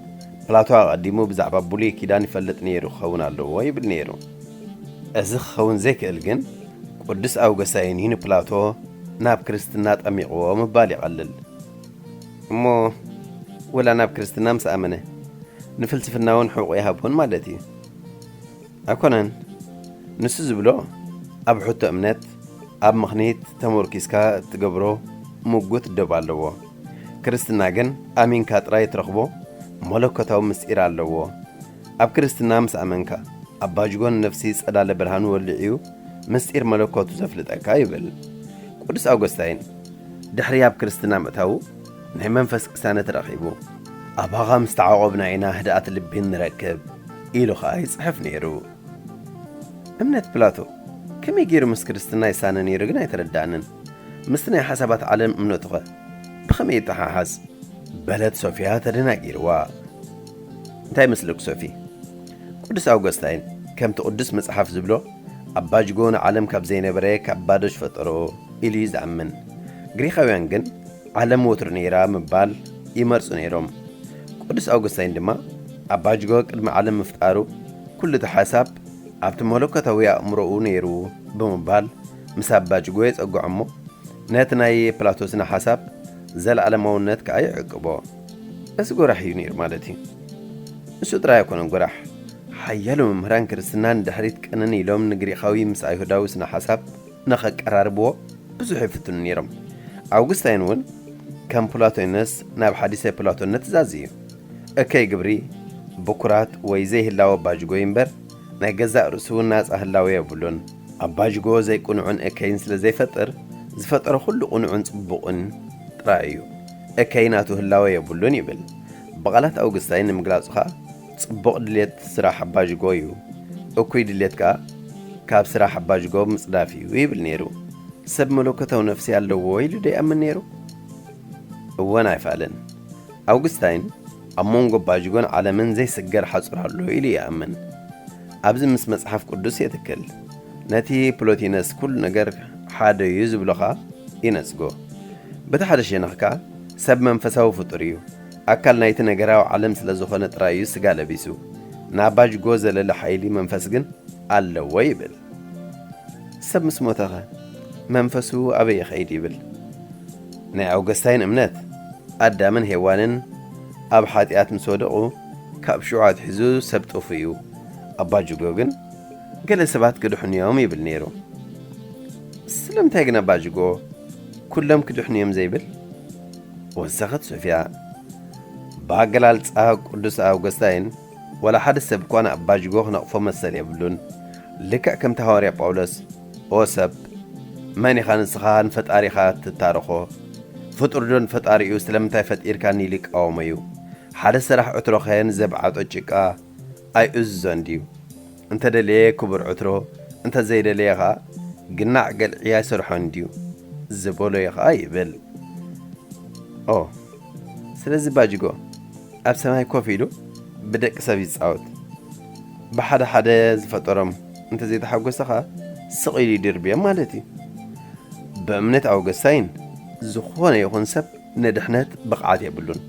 ፕላቶ ኣቐዲሙ ብዛዕባ ብሉይ ኪዳን ይፈልጥ ነይሩ ክኸውን ኣለዎ ይብል ነይሩ። እዚ ክኸውን ዘይክእል ግን፣ ቅዱስ ኣውገስታይን እዩ ንፕላቶ ናብ ክርስትና ጠሚቕዎ ምባል ይቐልል። እሞ ወላ ናብ ክርስትና ምስ ኣመነ፣ ንፍልስፍና እውን ሕቖ ይሃቦን ማለት እዩ። ኣይኮነን። ንሱ ዝብሎ፣ ኣብ ሕቶ እምነት፣ ኣብ ምኽኒት ተመርኪስካ እትገብሮ ምጉት ደብ ኣለዎ። ክርስትና ግን ኣሚንካ ጥራይ እትረኽቦ መለኮታዊ ምስጢር ኣለዎ። ኣብ ክርስትና ምስ ኣመንካ፣ ኣባ ጅጎ ንነፍሲ ጸላለ ብርሃኑ ወሊዑ እዩ ምስጢር መለኮቱ ዘፍልጠካ ይብል። ቅዱስ ኣውገስታይን ድሕሪ ኣብ ክርስትና ምእታዉ ናይ መንፈስ ቅሳነት ረኺቡ፣ ኣባኻ ምስ ተዓቖብና ኢና ህድኣት ልቢ ንረክብ ኢሉ ኸኣ ይጽሕፍ ነይሩ። እምነት ፕላቶ ከመይ ገይሩ ምስ ክርስትና ይሳነ ነይሩ ግን ኣይተረዳእንን። ምስቲ ናይ ሓሳባት ዓለም እምነቱኸ ብኸመይ ይተሓሓዝ? በለት ሶፊያ ተደናጊርዋ። እንታይ መስለኪ ሶፊ? ቅዱስ ኣውገስታይን ከምቲ ቅዱስ መጽሓፍ ዝብሎ ኣባ ጅጎ ንዓለም ካብ ዘይነበረ ካብ ባዶሽ ፈጠሮ ኢሉ እዩ ዝኣምን። ግሪኻውያን ግን ዓለም ወትሩ ነይራ ምባል ይመርጹ ነይሮም። ቅዱስ ኣውገስታይን ድማ ኣባ ጅጎ ቅድሚ ዓለም ምፍጣሩ ኩሉ እቲ ሓሳብ ኣብቲ መለኮታዊ ኣእምሮኡ ነይሩ ብምባል ምስ ኣባ ጅጎ የጸግዖ እሞ ነቲ ናይ ፕላቶ ስነ ሓሳብ ዘለዓለማውነት ከኣ ይዕቅቦ። እዚ ጎራሕ እዩ ነይሩ ማለት እዩ። ንሱ ጥራይ ኣይኮነን ጎራሕ። ሓያሎ መምህራን ክርስትና ንድሕሪት ቅንን ኢሎም ንግሪኻዊ ምስ ኣይሁዳዊ ስነ ሓሳብ ንኸቀራርብዎ ብዙሕ ይፍትኑ ነይሮም። ኣውግስታይን እውን ከም ፕላቶነስ ናብ ሓዲሰ ፕላቶነት ትእዛዝ እዩ። እከይ ግብሪ ብኩራት ወይ ዘይህላወ ባጅጎ እዩ እምበር፣ ናይ ገዛእ ርእሱ ናጻ ህላወ የብሉን። ኣባጅጎ ዘይቅኑዕን እከይን ስለ ዘይፈጥር፣ ዝፈጠሮ ኩሉ ቅኑዕን ጽቡቕን ጥራይ እዩ። እከይ ናቱ ህላወ የብሉን ይብል። ብቓላት ኣውግስታይን ንምግላጹ ኸኣ፣ ጽቡቕ ድሌት ስራሕ ኣባጅጎ እዩ፣ እኩይ ድሌት ከኣ ካብ ስራሕ ኣባጅጎ ምጽዳፍ እዩ ይብል ነይሩ። ሰብ መለኮታዊ ነፍሲ ኣለዎ ኢሉ ዶ ይኣምን ነይሩ? እወን ኣይፋልን። ኣውግስታይን ኣብ መንጎ ኣባጅጎን ዓለምን ዘይስገር ሓጹር ኣሎ ኢሉ ይኣምን። ኣብዚ ምስ መጽሓፍ ቅዱስ የትክል። ነቲ ፕሎቲነስ ኩሉ ነገር ሓደ እዩ ዝብሎ ኸኣ ይነጽጎ። በቲ ሓደ ሸነኽ ከኣ ሰብ መንፈሳዊ ፍጡር እዩ። ኣካል ናይቲ ነገራዊ ዓለም ስለ ዝኾነ ጥራይ እዩ ስጋ ለቢሱ። ንኣባጅጎ ዘለለ ሓይሊ መንፈስ ግን ኣለዎ ይብል። ሰብ ምስ ሞተኸ መንፈሱ ኣበይ ይኸይድ ይብል። ናይ ኣውገስታይን እምነት ኣዳምን ሄዋንን ኣብ ሓጢኣት ምስ ወደቑ ካብ ሽዑ ኣትሒዙ ሰብ ጥፉእ እዩ። ኣባጅጎ ግን ገለ ሰባት ክድሕኑ እዮም ይብል ነይሩ። ስለምንታይ ግን ኣባጅጎ ኩሎም ክድሕኑ እዮም ዘይብል? ወሰኸት ሶፊያ። ብኣገላልጻ ቅዱስ ኣውገስታይን፣ ዋላ ሓደ ሰብ እኳ ንኣባጅጎ ክነቕፎ መሰል የብሉን። ልክዕ ከምቲ ሃዋርያ ጳውሎስ፣ "ኦ ሰብ፣ መን ኢኻ ንስኻ ንፈጣሪኻ ትታረኾ? ፍጡር ዶ ንፈጣሪኡ ስለምንታይ ፈጢርካኒ?" ኢሉ ይቃወሞ እዩ። ሓደ ሰራሕ ዕትሮኸ ንዘብዓጦ ጭቃ ኣይእዝዞን ድዩ? እንተ ደለየ ክቡር ዕትሮ፣ እንተ ዘይደለየ ኸኣ ግናዕ ገልዒ ኣይሰርሖን ድዩ? ዝበሎ እዩ ኸኣ ይብል። ኦ፣ ስለዚ ባጅጎ ኣብ ሰማይ ኮፍ ኢሉ ብደቂ ሰብ ይጻወት። ብሓደ ሓደ ዝፈጠሮም እንተ ዘይተሓጎሰ ኸኣ ስቕ ኢሉ ይድርብዮም ማለት እዩ። ብእምነት ኣውገስታይን ዝኾነ ይኹን ሰብ ንድሕነት ብቕዓት የብሉን።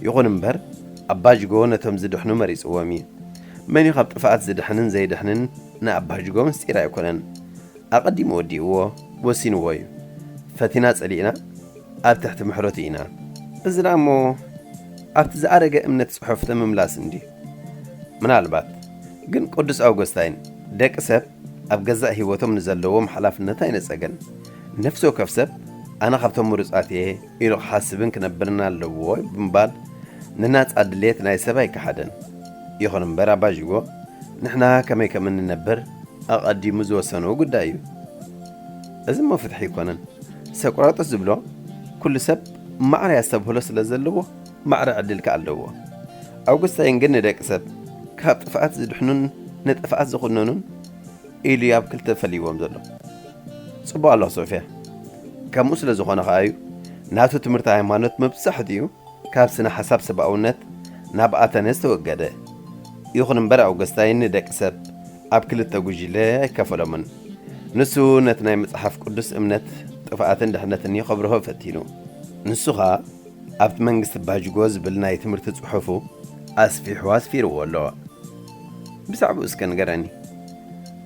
ይኹን እምበር ኣባጅጎ ነቶም ዝድሕኑ መሪጽዎም እዩ። መን እዩ ካብ ጥፍኣት ዝድሕንን ዘይድሕንን ንኣባጅጎ ምስጢር ኣይኮነን። ኣቐዲሙ ወዲእዎ፣ ወሲንዎ እዩ። ፈቲና ጸሊእና ኣብ ትሕቲ ምሕረቱ ኢና። እዚ ደኣ እሞ ኣብቲ ዝኣረገ እምነት ጽሑፍቲ ምምላስ እንድዩ። ምናልባት ግን ቅዱስ ኣውገስታይን ደቂ ሰብ ኣብ ገዛእ ህይወቶም ንዘለዎም ሓላፍነት ኣይነጸገን። ነፍሲ ወከፍ ሰብ ኣነ ካብቶም ምሩጻት እየ ኢሉ ክሓስብን ክነብርን ኣለዎ ብምባል ንናጻ ድሌት ናይ ሰብ ኣይከሓደን። ይኹን እምበር ኣባጅጎ ንሕና ከመይ ከም እንነብር ኣቐዲሙ ዝወሰኖ ጉዳይ እዩ። እዚ እሞ ፍትሒ ኣይኮነን። ሰቁራጦስ ዝብሎ ኩሉ ሰብ ማዕረ ኣስተብህሎ ስለ ዘለዎ ማዕረ ዕድል ከኣ ኣለዎ። ኣውግስታይን ግን ንደቂ ሰብ ካብ ጥፍኣት ዝድሕኑን ንጥፍኣት ዝኹነኑን ኢሉ እዩ ኣብ ክልተ ፈልይዎም ዘሎ። ጽቡቕ ኣሎ ሶፊያ። ከምኡ ስለ ዝኾነ ከኣ እዩ ናቱ ትምህርቲ ሃይማኖት መብዛሕትኡ ካብ ስነ ሓሳብ ሰብኣውነት ናብ ኣተነስ ተወገደ። ይኹን እምበር ኣውገስታይን ንደቂ ሰብ ኣብ ክልተ ጉጅለ ኣይከፈሎምን። ንሱ ነቲ ናይ መጽሓፍ ቅዱስ እምነት ጥፍኣትን ድሕነትን እዩ ከብርሆ ፈቲኑ። ንሱ ኸኣ ኣብቲ መንግስቲ ባጅጎ ዝብል ናይ ትምህርቲ ጽሑፉ ኣስፊሑ ኣስፊርዎ ኣሎ። ብዛዕባኡ እስከ ንገረኒ።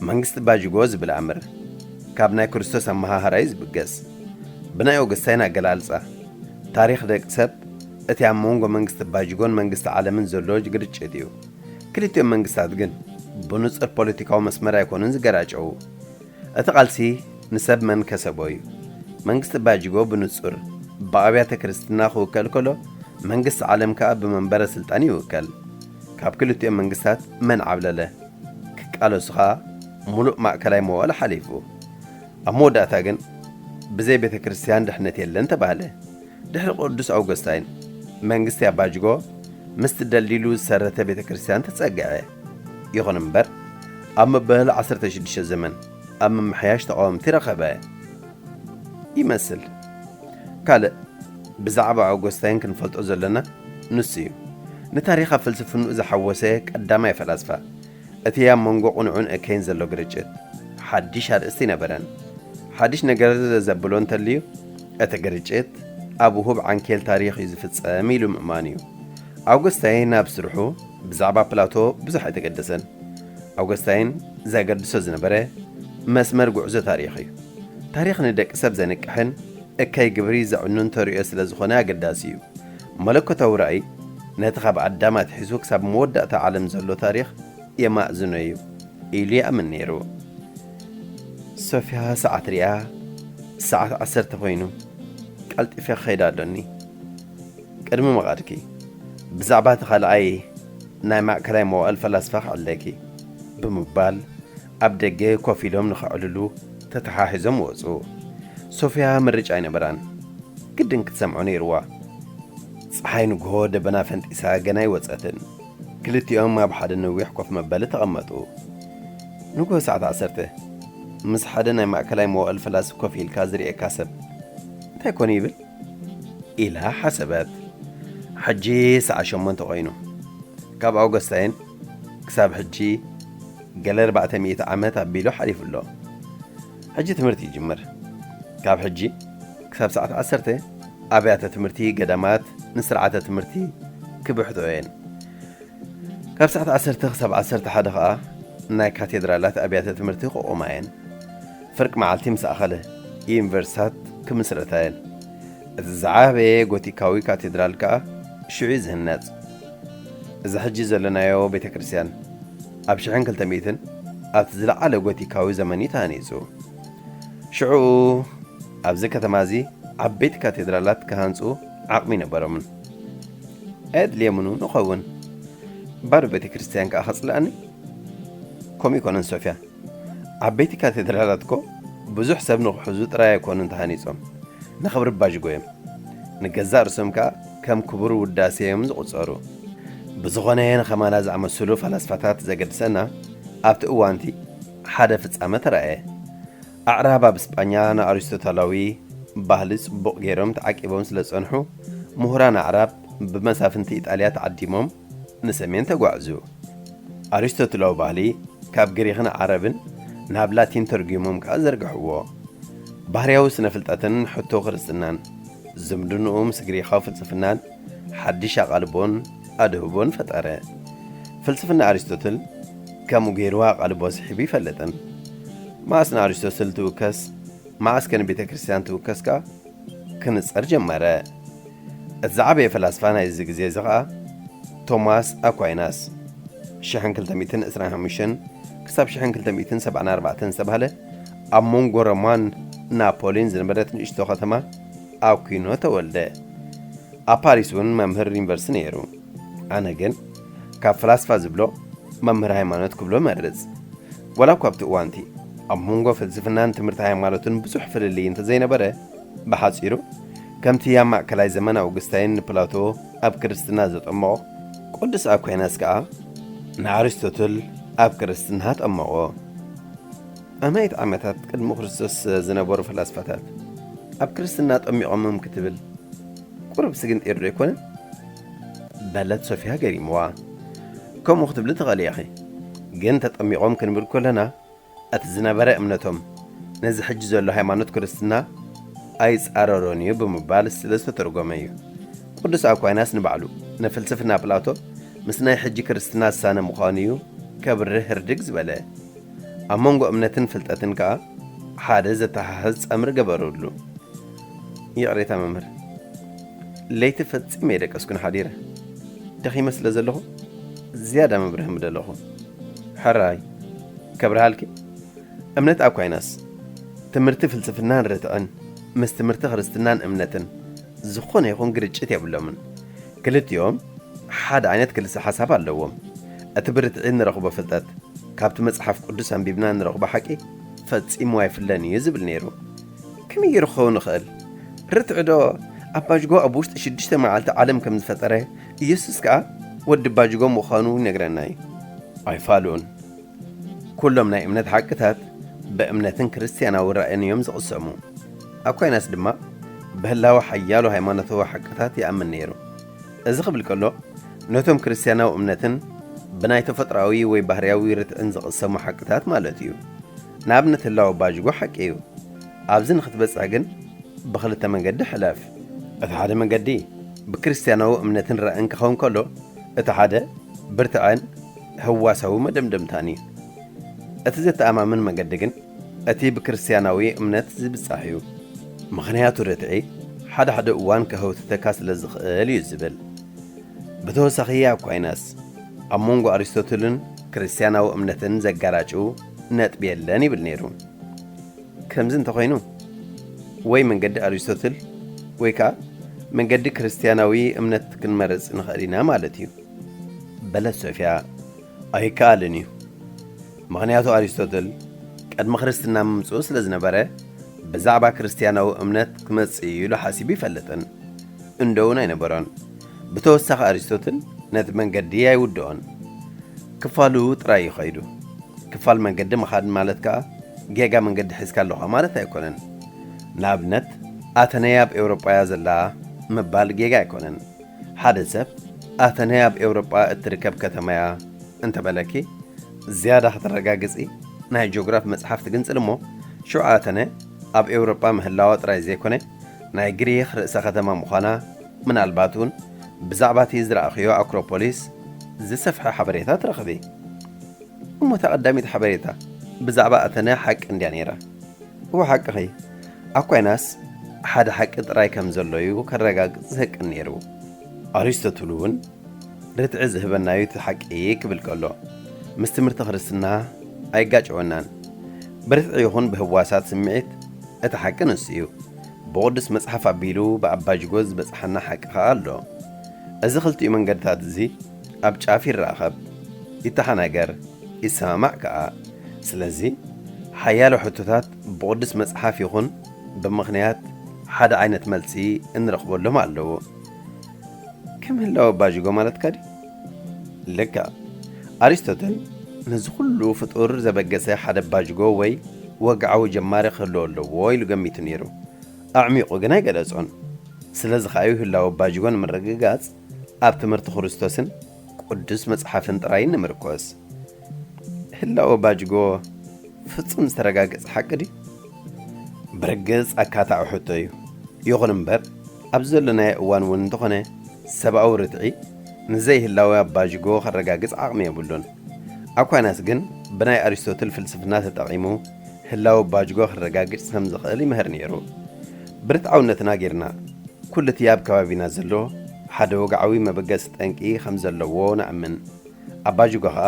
መንግስቲ ባጅጎ ዝብል ኣምር ካብ ናይ ክርስቶስ ኣመሃህራ እዩ ዝብገስ። ብናይ ኦገስታይን ኣገላልጻ፣ ታሪኽ ደቂ ሰብ እቲ ኣብ መንጎ መንግስቲ ባጅጎን መንግስቲ ዓለምን ዘሎ ግርጭት እዩ። ክልቲኦም መንግስታት ግን ብንጹር ፖለቲካዊ መስመር ኣይኮኑን ዝገራጨዉ። እቲ ቃልሲ ንሰብ መን ከሰቦ እዩ። መንግስቲ ባጅጎ ብንጹር ብኣብያተ ክርስትና ክውከል ከሎ፣ መንግስቲ ዓለም ከኣ ብመንበረ ስልጣን ይውከል። ካብ ክልቲኦም መንግስታት መን ዓብለለ? ክቃለሱ ኸኣ ሙሉእ ማእከላይ መዋእል ሓሊፉ። ኣብ መወዳእታ ግን ብዘይ ቤተ ክርስቲያን ድሕነት የለን ተባህለ። ድሕሪ ቅዱስ ኣውገስታይን መንግስቲ ኣባጅጎ ምስቲ ደልዲሉ ዝሰረተ ቤተ ክርስቲያን ተጸግዐ። ይኹን እምበር ኣብ መበል ዓሰርተ ሽዱሽተ ዘመን ኣብ ምምሕያሽ ተቓወምቲ ረኸበ ይመስል። ካልእ ብዛዕባ ኣውገስታይን ክንፈልጦ ዘለና ንሱ እዩ። ንታሪኽ ኣብ ፍልስፍንኡ ዝሓወሰ ቀዳማይ ፈላስፋ። እቲ ኣብ መንጎ ቅኑዕን እከይን ዘሎ ግርጭት ሓድሽ ኣርእስቲ ኣይነበረን። ሓድሽ ነገር ዘብሎ እንተልዩ፣ እቲ ግርጭት ኣብ ውሁብ ዓንኬል ታሪኽ እዩ ዝፍጸም ኢሉ ምእማን እዩ። ኣውገስታይን ኣብ ስርሑ ብዛዕባ ፕላቶ ብዙሕ ኣይተገደሰን። ኣውገስታይን ዘገድሶ ዝነበረ መስመር ጉዕዞ ታሪኽ እዩ። ታሪኽ ንደቂ ሰብ ዘንቅሕን እከይ ግብሪ ዘዕኑን ተርእዮ ስለ ዝኾነ ኣገዳሲ እዩ። መለኮታዊ ራእይ ነቲ ካብ ኣዳም ኣትሒዙ ክሳብ መወዳእታ ዓለም ዘሎ ታሪኽ የማእዝኖ እዩ ኢሉ ይኣምን ነይሩ። ሶፊያ ሰዓት ሪኣ፣ ሰዓት ዓሰርተ ኮይኑ፣ ቀልጢፈ ክኸይድ ኣሎኒ። ቅድሚ ምቓድኪ፣ ብዛዕባ እቲ ካልኣይ ናይ ማእከላይ መዋእል ፈላስፋ ክዕለኪ። ብምባል ኣብ ደገ ኮፍ ኢሎም ንኸዕልሉ ተተሓሒዞም ወጹ። ሶፍያ ምርጫ ኣይነበራን። ግድን ክትሰምዖ ነይርዋ። ጸሓይ ንግሆ ደበና ፈንጢሳ ገና ኣይወጸትን። ክልቲኦም ኣብ ሓደ ነዊሕ ኮፍ መበሊ ተቐመጡ። ንግሆ ሰዓት ዓሰርተ ምስ ሓደ ናይ ማእከላይ መዋእል ፈላሲ ኮፍ ኢልካ ዝርእየካ ሰብ እንታይ ኮን ይብል? ኢላ ሓሰበት። ሕጂ ሰዓት ሸሞንተ ኮይኑ። ካብ ኣውገስታይን ክሳብ ሕጂ ገለ ኣርባዕተ ሚእቲ ዓመት ኣቢሉ ሓሊፉ ኣሎ። ሕጂ ትምህርቲ ይጅምር። ካብ ሕጂ ክሳብ ሰዓት ዓሰርተ ኣብያተ ትምህርቲ ገዳማት ንስርዓተ ትምህርቲ ክብሕትኦ እየን። ካብ ሰዓት ዓሰርተ ክሳብ ዓሰርተ ሓደ ኸኣ ናይ ካቴድራላት ኣብያተ ትምህርቲ ክቖማ እየን። ፍርቂ መዓልቲ ምስ ኣኸለ ዩኒቨርሲታት ክምስረታ እየን። እቲ ዝዓበየ ጎቲካዊ ካቴድራል ከኣ ሽዑ እዩ ዝህነጽ። እዚ ሕጂ ዘለናዮ ቤተ ክርስቲያን ኣብ ሽሕን ክልተ ሚእትን ኣብቲ ዝለዓለ ጎቲካዊ ዘመን እዩ ተሃኒጹ። ሽዑ ኣብዚ ከተማ እዚ ዓበይቲ ካቴድራላት ክሃንጹ ዓቕሚ ነበሮምን። ኣየድልየምኑ ንኸውን። ባዶ ቤተ ክርስቲያን ከኣ ከጽልኣኒ? ከምኡ ኣይኮነን ሶፍያ። ዓበይቲ ካቴድራላት እኮ ብዙሕ ሰብ ንኽሕዙ ጥራይ ኣይኮኑን ተሃኒጾም። ንኽብሪ ባዥጎ እዮም። ንገዛእ ርእሶም ከኣ ከም ክቡር ውዳሴ እዮም ዝቑጸሩ። ብዝኾነ ንኸማና ዝኣመሰሉ ፈላስፋታት ዘገድሰና ኣብቲ እዋንቲ ሓደ ፍጻመ ተራእየ። ኣዕራብ ኣብ እስጳኛ ንኣሪስቶተላዊ ባህሊ ጽቡቕ ገይሮም ተዓቂቦም ስለ ዝጸንሑ፣ ምሁራን ኣዕራብ ብመሳፍንቲ ኢጣልያ ተዓዲሞም ንሰሜን ተጓዕዙ። ኣሪስቶትላዊ ባህሊ ካብ ግሪኽን ዓረብን ናብ ላቲን ተርጒሞም ከኣ ዘርግሕዎ። ባህርያዊ ስነ ፍልጠትን ሕቶ ክርስትናን ዝምድንኡ ምስ ግሪኻዊ ፍልስፍናን ሓድሽ ኣቓልቦን ኣድህቦን ፈጠረ። ፍልስፍና ኣሪስቶትል ከምኡ ገይሩ ኣቓልቦ ስሒቡ ይፈልጥን። መዓስ ንኣሪስቶትል ትውከስ፣ መዓስ ከ ንቤተ ክርስቲያን ትውከስ ከኣ ክንጸር ጀመረ። እቲ ዝዓበየ ፈላስፋ ናይዚ ግዜ እዚ ኸኣ ቶማስ ኣኳይናስ፣ ሽሕን ክልተ ሚእትን ዕስራን ሓሙሽተን ክሳብ ሽሕን ክልተ ሚእትን ሰብዓን ኣርባዕተን ዝተባህለ ኣብ መንጎ ሮማን ናፖሊን ዝነበረት ንእሽቶ ከተማ ኣኩይኖ ተወልደ። ኣብ ፓሪስ እውን መምህር ዩኒቨርሲቲ ነይሩ። ኣነ ግን ካብ ፈላስፋ ዝብሎ መምህር ሃይማኖት ክብሎ መርጽ። ዋላ እኳ ኣብቲ እዋንቲ ኣብ መንጎ ፍልስፍናን ትምህርቲ ሃይማኖትን ብዙሕ ፍልልይ እንተዘይነበረ፣ ብሓጺሩ ከምቲ ኣብ ማእከላይ ዘመን ኣውግስታይን ንፕላቶ ኣብ ክርስትና ዘጠመቖ፣ ቅዱስ ኣኳይናስ ከኣ ንኣሪስቶትል ኣብ ክርስትና ኣጠመቖ። ኣማኢት ዓመታት ቅድሚ ክርስቶስ ዝነበሩ ፈላስፋታት ኣብ ክርስትና ጠሚቖምም ክትብል ቁሩብ ስግንጢር ዶ ኣይኮነን? በለት ሶፍያ ገሪምዋ። ከምኡ ክትብሊ ትኽእሊ ኢኺ፣ ግን ተጠሚቖም ክንብል ከለና እቲ ዝነበረ እምነቶም ነዚ ሕጂ ዘሎ ሃይማኖት ክርስትና ኣይጻረሮን እዩ ብምባል ስለ ዝተተርጎመ እዩ። ቅዱስ ኣኳይናስ ንባዕሉ ንፍልስፍና ፕላቶ ምስ ናይ ሕጂ ክርስትና ዝሳነ ምዃኑ እዩ ከብርህ ህርድግ ዝበለ። ኣብ መንጎ እምነትን ፍልጠትን ከኣ ሓደ ዘተሓሕዝ ጸምሪ ገበሩሉ። ይቕሬታ መምህር፣ ለይቲ ፈጺመ የደቀስኩን ሓዲረ። ደኺመ ስለ ዘለኹ ዝያዳ መብርሂ ምደለኹ። ሕራይ፣ ከብርሃልኪ። እምነት ኣኳይናስ ትምህርቲ ፍልስፍናን ርትዕን ምስ ትምህርቲ ክርስትናን እምነትን ዝኾነ ይኹን ግርጭት የብሎምን። ክልቲኦም ሓደ ዓይነት ክልሰ ሓሳብ ኣለዎም። እቲ ብርትዒ እንረኽቦ ፍልጠት ካብቲ መጽሓፍ ቅዱስ ኣንቢብና እንረኽቦ ሓቂ ፈጺሙ ኣይፍለን እዩ ዝብል ነይሩ። ከመይ ገይሩ ክኸውን ይኽእል? ርትዒ ዶ ኣባጅጎ ኣብ ውሽጢ ሽዱሽተ መዓልቲ ዓለም ከም ዝፈጠረ፣ ኢየሱስ ከኣ ወዲ ባጅጎ ምዃኑ ይነግረና እዩ። ኣይፋሉን። ኩሎም ናይ እምነት ሓቅታት ብእምነትን ክርስትያናዊ ራእይን እዮም ዝቕሰሙ። ኣኳይናስ ድማ ብህላወ ሓያሎ ሃይማኖታዊ ሓቅታት ይኣምን ነይሩ። እዚ ክብል ከሎ ነቶም ክርስትያናዊ እምነትን ብናይ ተፈጥሮኣዊ ወይ ባህርያዊ ርትዕን ዝቕሰሙ ሓቅታት ማለት እዩ። ንኣብነት ህላወ ባጅጎ ሓቂ እዩ። ኣብዚ ንኽትበጽሕ ግን ብኽልተ መንገዲ ሕለፍ። እቲ ሓደ መንገዲ ብክርስትያናዊ እምነትን ራእን ክኸውን ከሎ፣ እቲ ሓደ ብርትዐን ህዋሳዊ መደምደምታን እዩ። እቲ ዘተኣማምን መንገዲ ግን እቲ ብክርስትያናዊ እምነት ዝብጻሕ እዩ። ምኽንያቱ ርትዒ ሓደ ሓደ እዋን ከህውትተካ ስለ ዝኽእል እዩ ዝብል። ብተወሳኺ ኣኳይናስ ኣብ መንጎ ኣሪስቶትልን ክርስትያናዊ እምነትን ዘጋራጭው ነጥቢ የለን ይብል ነይሩ። ከምዚ እንተኾይኑ፣ ወይ መንገዲ ኣሪስቶትል ወይ ከኣ መንገዲ ክርስትያናዊ እምነት ክንመርጽ ንኽእል ኢና ማለት እዩ። በለት ሶፍያ። ኣይከኣልን እዩ። ምኽንያቱ ኣሪስቶትል ቅድሚ ክርስትና ምምጽኡ ስለ ዝነበረ፣ ብዛዕባ ክርስትያናዊ እምነት ክመጽእ እዩ ኢሉ ሓሲቡ ይፈልጥን እንደውን ኣይነበሮን። ብተወሳኺ ኣሪስቶትል ነቲ መንገዲ ኣይውድኦን። ክፋሉ ጥራይ እዩ ኸይዱ። ክፋል መንገዲ ምኻድ ማለት ከኣ ጌጋ መንገዲ ሒዝካ ኣለኻ ማለት ኣይኮነን። ንኣብነት፣ ኣተነይ ኣብ ኤውሮጳ እያ ዘላ ምባል ጌጋ ኣይኮነን። ሓደ ሰብ ኣተነይ ኣብ ኤውሮጳ እትርከብ ከተማ እያ እንተበለኪ፣ ዝያዳ ከተረጋግጺ ናይ ጂኦግራፍ መጽሓፍ ትግንጽል እሞ፣ ሽዑ ኣተነ ኣብ ኤውሮጳ ምህላዋ ጥራይ ዘይኮነ፣ ናይ ግሪኽ ርእሰ ከተማ ምዃና፣ ምናልባት እውን ብዛዕባ እቲ ዝረኣኽዮ ኣክሮፖሊስ ዝሰፍሐ ሓበሬታ ትረኽቢ። እሞ እታ ቀዳሚት ሓበሬታ ብዛዕባ ኣተነ ሓቂ እንድያ ነይራ? እወ ሓቅኺ። ኣኳይናስ ሓደ ሓቂ ጥራይ ከም ዘሎ እዩ ከረጋግጽ ዝህቅን ነይሩ። ኣሪስቶትል እውን ርትዒ ዝህበና እዩ እቲ ሓቂ ክብል ከሎ፣ ምስ ትምህርቲ ክርስትና ኣይጋጨወናን። ብርትዒ ይኹን ብህዋሳት ስምዒት እቲ ሓቂ ንሱ እዩ። ብቕዱስ መጽሓፍ ኣቢሉ ብኣባጅጎ ዝበጽሓና ሓቂ ኸኣ ኣሎ። እዚ ክልቲኡ መንገድታት እዚ ኣብ ጫፍ ይራኸብ፣ ይተሓናገር፣ ይሰማማዕ ከኣ። ስለዚ ሓያሎ ሕቶታት ብቕዱስ መጽሓፍ ይኹን ብምኽንያት ሓደ ዓይነት መልሲ እንረኽበሎም ኣለዉ። ከም ህላወ ኣባጅጎ ማለትካ ድዩ? ልክዕ። ኣሪስቶተል ነዚ ኩሉ ፍጡር ዘበገሰ ሓደ ኣባጅጎ ወይ ወግዓዊ ጀማሪ ክህልዎ ኣለዎ ኢሉ ገሚቱ ነይሩ። ኣዕሚቑ ግን ኣይገለጾን። ስለዚ ከኣ እዩ ህላወ ኣባጅጎ ንምርግጋጽ ኣብ ትምህርቲ ክርስቶስን ቅዱስ መጽሓፍን ጥራይ ንምርኮስ። ህላወ ኣባጅጎ ፍጹም ዝተረጋገጸ ሓቂ ድዩ? ብርግጽ ኣካታዒ ሕቶ እዩ። ይኹን እምበር፣ ኣብዚ ዘለናዮ እዋን እውን እንተኾነ፣ ሰብኣዊ ርትዒ ንዘይህላወ ኣባጅጎ ከረጋግጽ ዓቕሚ የብሉን። ኣኳይናስ ግን፣ ብናይ ኣሪስቶትል ፍልስፍና ተጠቒሙ፣ ህላወ ኣባጅጎ ከረጋግጽ ከም ዝኽእል ይምህር ነይሩ። ብርትዓውነትና ጌርና፣ ኩሉ እቲ ኣብ ከባቢና ዘሎ ሓደ ወግዓዊ መበገሲ ጠንቂ ከም ዘለዎ ንኣምን። ኣባጅጎ ኸኣ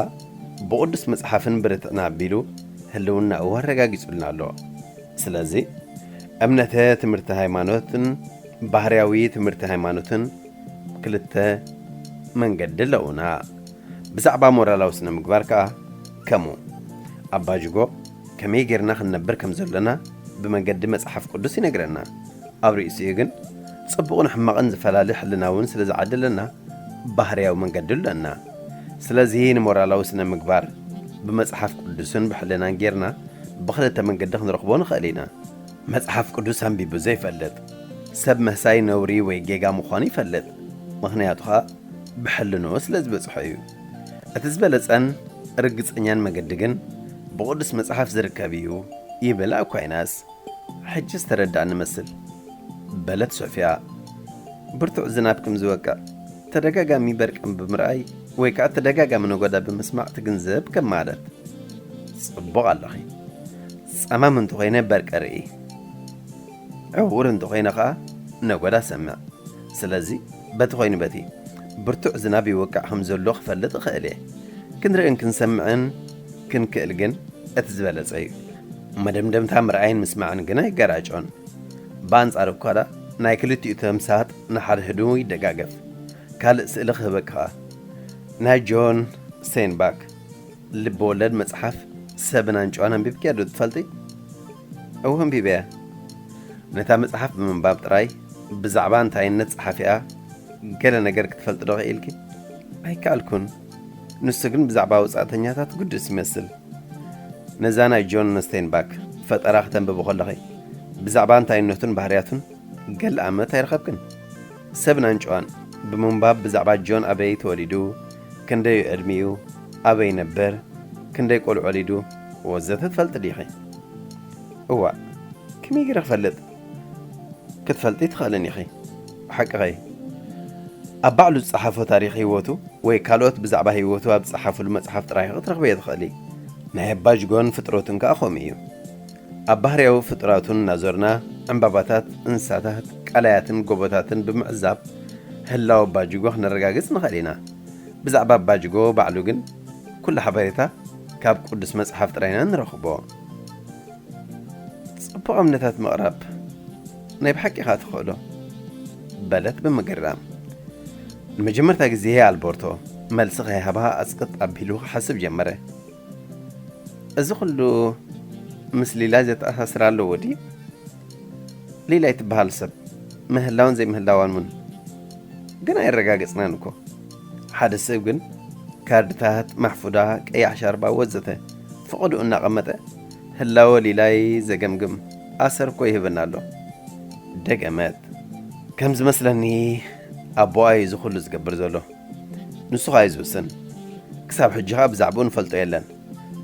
ብቕዱስ መጽሓፍን ብርትዕና ኣቢሉ ህልውናኡ ኣረጋጊጹልና ኣሎ። ስለዚ፣ እምነተ ትምህርቲ ሃይማኖትን ባህርያዊ ትምህርቲ ሃይማኖትን ክልተ መንገዲ ኣለዉና። ብዛዕባ ሞራላዊ ስነ ምግባር ከኣ ከምኡ። ኣባጅጎ ከመይ ጌርና ክንነብር ከም ዘሎና ብመንገዲ መጽሓፍ ቅዱስ ይነግረና። ኣብ ርእሲኡ ግን፣ ጽቡቕን ሕማቕን ዝፈላሊ ሕልና እውን ስለ ዝዓደለና፣ ባህርያዊ መንገዲ ኣሎና። ስለዚ ንሞራላዊ ስነ ምግባር ብመጽሓፍ ቅዱስን ብሕልናን ጌርና ብኽልተ መንገዲ ክንረኽቦ ንኽእል ኢና። መጽሓፍ ቅዱስ ኣንቢቡ ዘይፈልጥ ሰብ መህሳይ ነውሪ ወይ ጌጋ ምዃኑ ይፈልጥ። ምኽንያቱ ኸኣ ብሕልንኡ ስለ ዝበጽሖ እዩ። እቲ ዝበለጸን ርግጸኛን መገዲ ግን ብቕዱስ መጽሓፍ ዝርከብ እዩ ይብል ኣኳይናስ። ሕጂ ዝተረዳእኒ መስል፣ በለት ሶፊያ። ብርቱዕ ዝናብ ከም ዝወቅዕ፣ ተደጋጋሚ በርቂ ብምርኣይ ወይ ከኣ ተደጋጋሚ ነጎዳ ብምስማዕ ትግንዘብ ከም ማለት። ጽቡቕ ኣለኺ። ጸማም እንተኾይነ በርቂ ርኢ። ዕዉር እንተኾይነ ከኣ ነጎዳ ሰምዕ። ስለዚ በቲ ኮይኑ በቲ ብርቱዕ ዝናብ ይወቅዕ ከም ዘሎ ክፈልጥ እኽእል እየ። ክንርእን ክንሰምዕን ክንክእል ግን እቲ ዝበለጸ እዩ። መደምደምታ ምርኣይን ምስማዕን ግና ይገራጮን። ብኣንጻሩ እኳ ደኣ ናይ ክልቲኡ ተምሳጥ ንሓድሕዱ ይደጋገፍ። ካልእ ስእሊ ክህበኪ ኸኣ። ናይ ጆን ስቴንባክ ልብ ወለድ መጽሓፍ ሰብን ኣንጭዋን ኣንቢብክያ ዶ ትፈልጢ? እወ ኣንቢበያ። ነታ መጽሓፍ ብምንባብ ጥራይ ብዛዕባ እንታይነት ጸሓፊኣ ገለ ነገር ክትፈልጢ ዶ ክኢልኪ? ኣይከኣልኩን። ንሱ ግን ብዛዕባ ወጻእተኛታት ግዱስ ይመስል። ነዛ ናይ ጆን ስቴንባክ ፈጠራ ክተንብቢ ከለኺ ብዛዕባ እንታይነቱን ባህርያቱን ገለ ኣመት ኣይረኸብክን። ሰብን ኣንጭዋን ብምንባብ ብዛዕባ ጆን ኣበይ ተወሊዱ፣ ክንደይ ዕድሚኡ፣ ኣበይ ይነብር፣ ክንደይ ቆልዑ ወሊዱ ወዘተ ትፈልጢ ዲኺ? እዋእ፣ ከመይ ገይረ ክፈልጥ? ክትፈልጢ ትኽእልን ኢኺ። ብሓቅኺ። ኣብ ባዕሉ ዝጸሓፎ ታሪኽ ህይወቱ ወይ ካልኦት ብዛዕባ ህይወቱ ኣብ ዝጸሓፍሉ መጽሓፍ ጥራይ ኢኺ ክትረኽብዮ ትኽእሊ። ናይ ኣባጅጎን ፍጥረቱን ከኣ ከምኡ እዩ። ኣብ ባህርያዊ ፍጡራቱ እናዞርና ዕምባባታት፣ እንስሳታት፣ ቀላያትን ጎቦታትን ብምዕዛብ ህላወ ኣባጅጎ ክነረጋግጽ ንኽእል ኢና። ብዛዕባ ኣባጅጎ ባዕሉ ግን ኩሉ ሓበሬታ ካብ ቅዱስ መጽሓፍ ጥራይ ኢና ንረኽቦ። ጽቡቕ እምነታት ምቕራብ ናይ ብሓቂ ኢኻ ትኽእሎ፣ በለት ብምግራም። ንመጀመርታ ግዜ ኣልበርቶ መልሲ ከይሃባ ኣጽቅጥ ኣቢሉ ክሓስብ ጀመረ። እዚ ኩሉ ምስ ሊላይ ዘተኣሳስር ኣለዎ ድዩ? ሊላይ ትበሃል ሰብ ምህላውን ዘይምህላዋን እውን ግን ኣየረጋገጽናን እኮ። ሓደ ሰብ ግን ካርድታት፣ ማሕፉዳ፣ ቀያሕ ሻርባ ወዘተ ፍቐድኡ እናቐመጠ ህላወ ሊላይ ዘገምግም ኣሰር እኮ ይህበና ኣሎ። ደገመት። ከም ዝመስለኒ ኣቦኣ እዩ እዚ ኩሉ ዝገብር ዘሎ። ንሱ ኸኣ እዩ ዝውስን። ክሳብ ሕጂ ኸኣ ብዛዕባኡ ንፈልጦ የለን።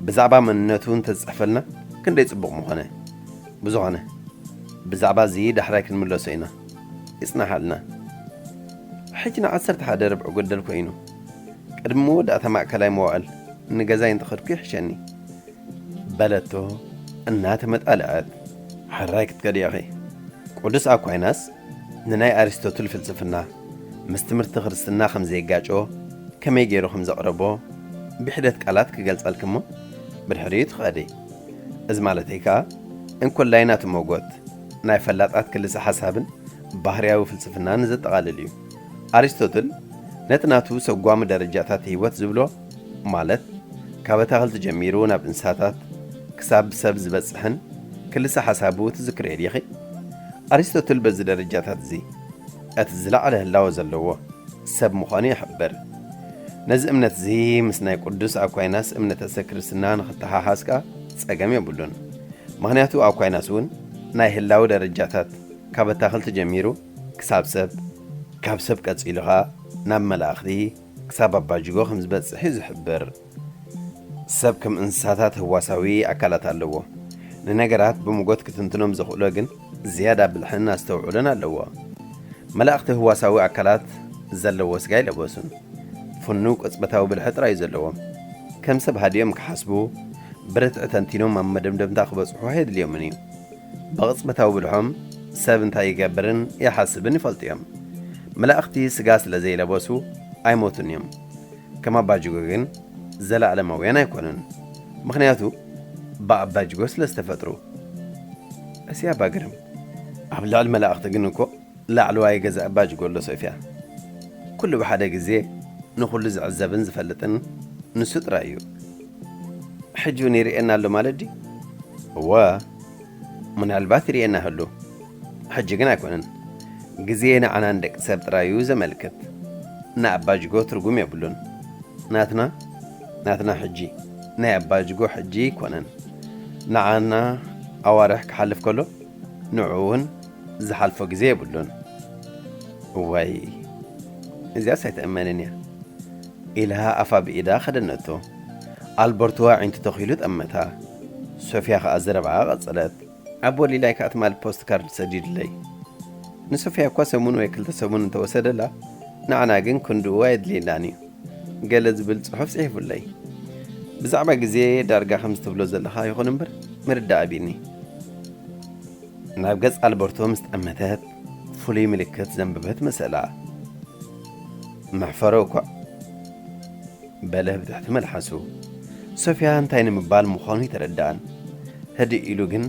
ብዛዕባ መንነቱ እንተዝጽሕፈልና ክንደይ ጽቡቕ ምኾነ። ብዝኾነ ብዛዕባ እዚ ዳሕራይ ክንምለሶ ኢና። ይጽናሓልና። ሕጂ ንዓሰርተ ሓደ ርብዒ ጎደል ኮይኑ። ቅድሚ መወዳእታ ማእከላይ መዋእል ንገዛይ እንተኸድኩ ይሕሸኒ። በለቶ እናተመጣልዐት። ሕራይ ክትከዲ ኢኺ። ቅዱስ ኣኳይናስ ንናይ ኣሪስቶትል ፍልስፍና ምስ ትምህርቲ ክርስትና ከም ዘይጋጮ ከመይ ገይሩ ከም ዘቕረቦ ብሒደት ቃላት ክገልጸልኪ እሞ ብድሕሪኡ ትኸዲ። እዚ ማለተይ ከኣ እንኮላይ ናቱ መጎት ናይ ፈላጣት ክልሰ ሓሳብን ባህርያዊ ፍልስፍናን ዘጠቓልል እዩ። ኣሪስቶትል ነቲ ናቱ ሰጓሚ ደረጃታት ህይወት ዝብሎ፣ ማለት ካብ ኣታኽልቲ ጀሚሩ ናብ እንስሳታት ክሳብ ሰብ ዝበጽሕን ክልሰ ሓሳቡ ትዝክርዮ ዲኺ? ኣሪስቶትል በዚ ደረጃታት እዚ እቲ ዝለዓለ ህላወ ዘለዎ ሰብ ምዃኑ ይሕብር። ነዚ እምነት እዚ ምስ ናይ ቅዱስ ኣኳይናስ እምነተ ክርስትና ንኽተሓሓዝ ከኣ ጸገም የብሉን። ምኽንያቱ ኣኳይናስ እውን ናይ ህላወ ደረጃታት ካብ ኣታኽልቲ ጀሚሩ ክሳብ ሰብ፣ ካብ ሰብ ቀጺሉ ኸኣ ናብ መላእኽቲ ክሳብ ኣባጅጎ ከም ዝበጽሕ እዩ ዝሕብር። ሰብ ከም እንስሳታት ህዋሳዊ ኣካላት ኣለዎ። ንነገራት ብሞጎት ክትንትኖም ዘኽእሎ ግን ዝያዳ ብልሕን ኣስተውዕሎን ኣለዎ። መላእኽቲ ህዋሳዊ ኣካላት ዘለዎ ስጋ ኣይለበሱን። ፍኑው ቅጽበታዊ ብልሒ ጥራይ እዩ ዘለዎም። ከም ሰብ ሃዲኦም ክሓስቡ፣ ብርትዒ ተንቲኖም ኣብ መደምደምታ ክበጽሑ ኣየድልዮምን እዩ። ብቕጽበታዊ ብልሖም ሰብ እንታይ ይገብርን ይሓስብን ይፈልጡ እዮም። መላእኽቲ ስጋ ስለ ዘይለበሱ ኣይሞቱን እዮም። ከም ኣባጅጎ ግን ዘለኣለማውያን ኣይኮኑን። ምኽንያቱ ብኣባጅጎ ስለ ዝተፈጥሩ። እስያ ባግርም ኣብ ልዕሊ መላእኽቲ ግን እኮ ላዕለዋይ ገዛ ኣባጅጎ ኣሎ ሶፍያ። ኩሉ ብሓደ ግዜ ንኹሉ ዝዕዘብን ዝፈልጥን ንሱ ጥራይ እዩ። ሕጂ እውን ይርእየና ኣሎ ማለት ድዩ? እወ፣ ምናልባት ይርእየና ህሉ። ሕጂ ግን ኣይኮነን። ግዜ ንዓና ንደቂ ሰብ ጥራይ እዩ ዘመልክት። ንኣባጅጎ ትርጉም የብሉን። ናትና፣ ናትና ሕጂ፣ ናይ ኣባጅጎ ሕጂ ኣይኮነን። ንዓና ኣዋርሕ ክሓልፍ ከሎ፣ ንዑ እውን ዝሓልፎ ግዜ የብሉን። እዋይ፣ እዚኣስ ኣይትእመንን እያ። ኢላ ኣፋ ብኢዳ ከደነቶ። ኣልበርቶ ኣዒንቱ ተኺሉ ጠመታ። ሶፍያ ኸኣ ዘረባኣ ቀጸለት። ኣቦ ሊላይ ከኣ ትማሊ ፖስት ካርድ ሰዲዱለይ። ንሶፍያ እኳ ሰሙን ወይ ክልተ ሰሙን እንተወሰደላ፣ ንዓና ግን ክንድኡ ኣየድልየናን እዩ። ገለ ዝብል ጽሑፍ ጽሒፉለይ። ብዛዕባ ግዜ ዳርጋ ከም ዝትብሎ ዘለኻ ይኹን እምበር ምርዳእ ኣቢኒ። ናብ ገጽ ኣልበርቶ ምስ ጠመተት፣ ፍሉይ ምልክት ዘንበበት መሰላ። መሕፈሮ እኳ በለ ብትሕቲ መልሓሱ። ሶፍያ እንታይ ንምባል ምዃኑ ኣይተረድኣን። ህድእ ኢሉ ግን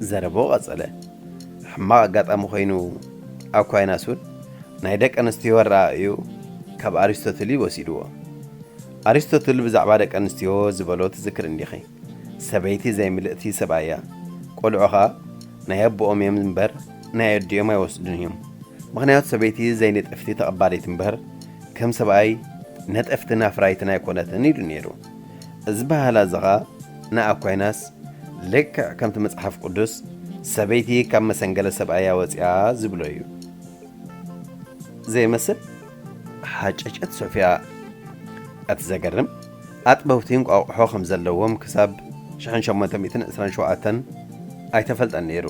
ዘረባኡ ቀጸለ። ሕማቕ ኣጋጣሚ ኮይኑ ኣኳይናስ እውን ናይ ደቂ ኣንስትዮ ኣረኣእዩ ካብ ኣሪስቶትል እዩ ወሲድዎ። ኣሪስቶትል ብዛዕባ ደቂ ኣንስትዮ ዝበሎ ትዝክር እንዲኺ? ሰበይቲ ዘይምልእቲ ሰብኣይ እያ። ቆልዑ ኸኣ ናይ ኣቦኦም እዮም እምበር ናይ ኣዲኦም ኣይወስዱን እዮም። ምኽንያቱ ሰበይቲ ዘይነጠፍቲ ተቐባሊት እምበር ከም ሰብኣይ ነጠፍትን ኣፍራይትን ኣይኮነትን ኢሉ ነይሩ። እዚ በሃላ እዚ ኸኣ ንኣኳይናስ ልክዕ ከምቲ መጽሓፍ ቅዱስ ሰበይቲ ካብ መሰንገለ ሰብኣያ ወጺኣ ዝብሎ እዩ። ዘይመስል? ሓጨጨት ሶፍያ። እቲ ዘገርም፣ ኣጥበውቲ እንቋቑሖ ከም ዘለዎም ክሳብ ሽሕን ሸሞንተ ሚእትን ዕስራን ሸውዓተን ኣይተፈልጠን ነይሩ።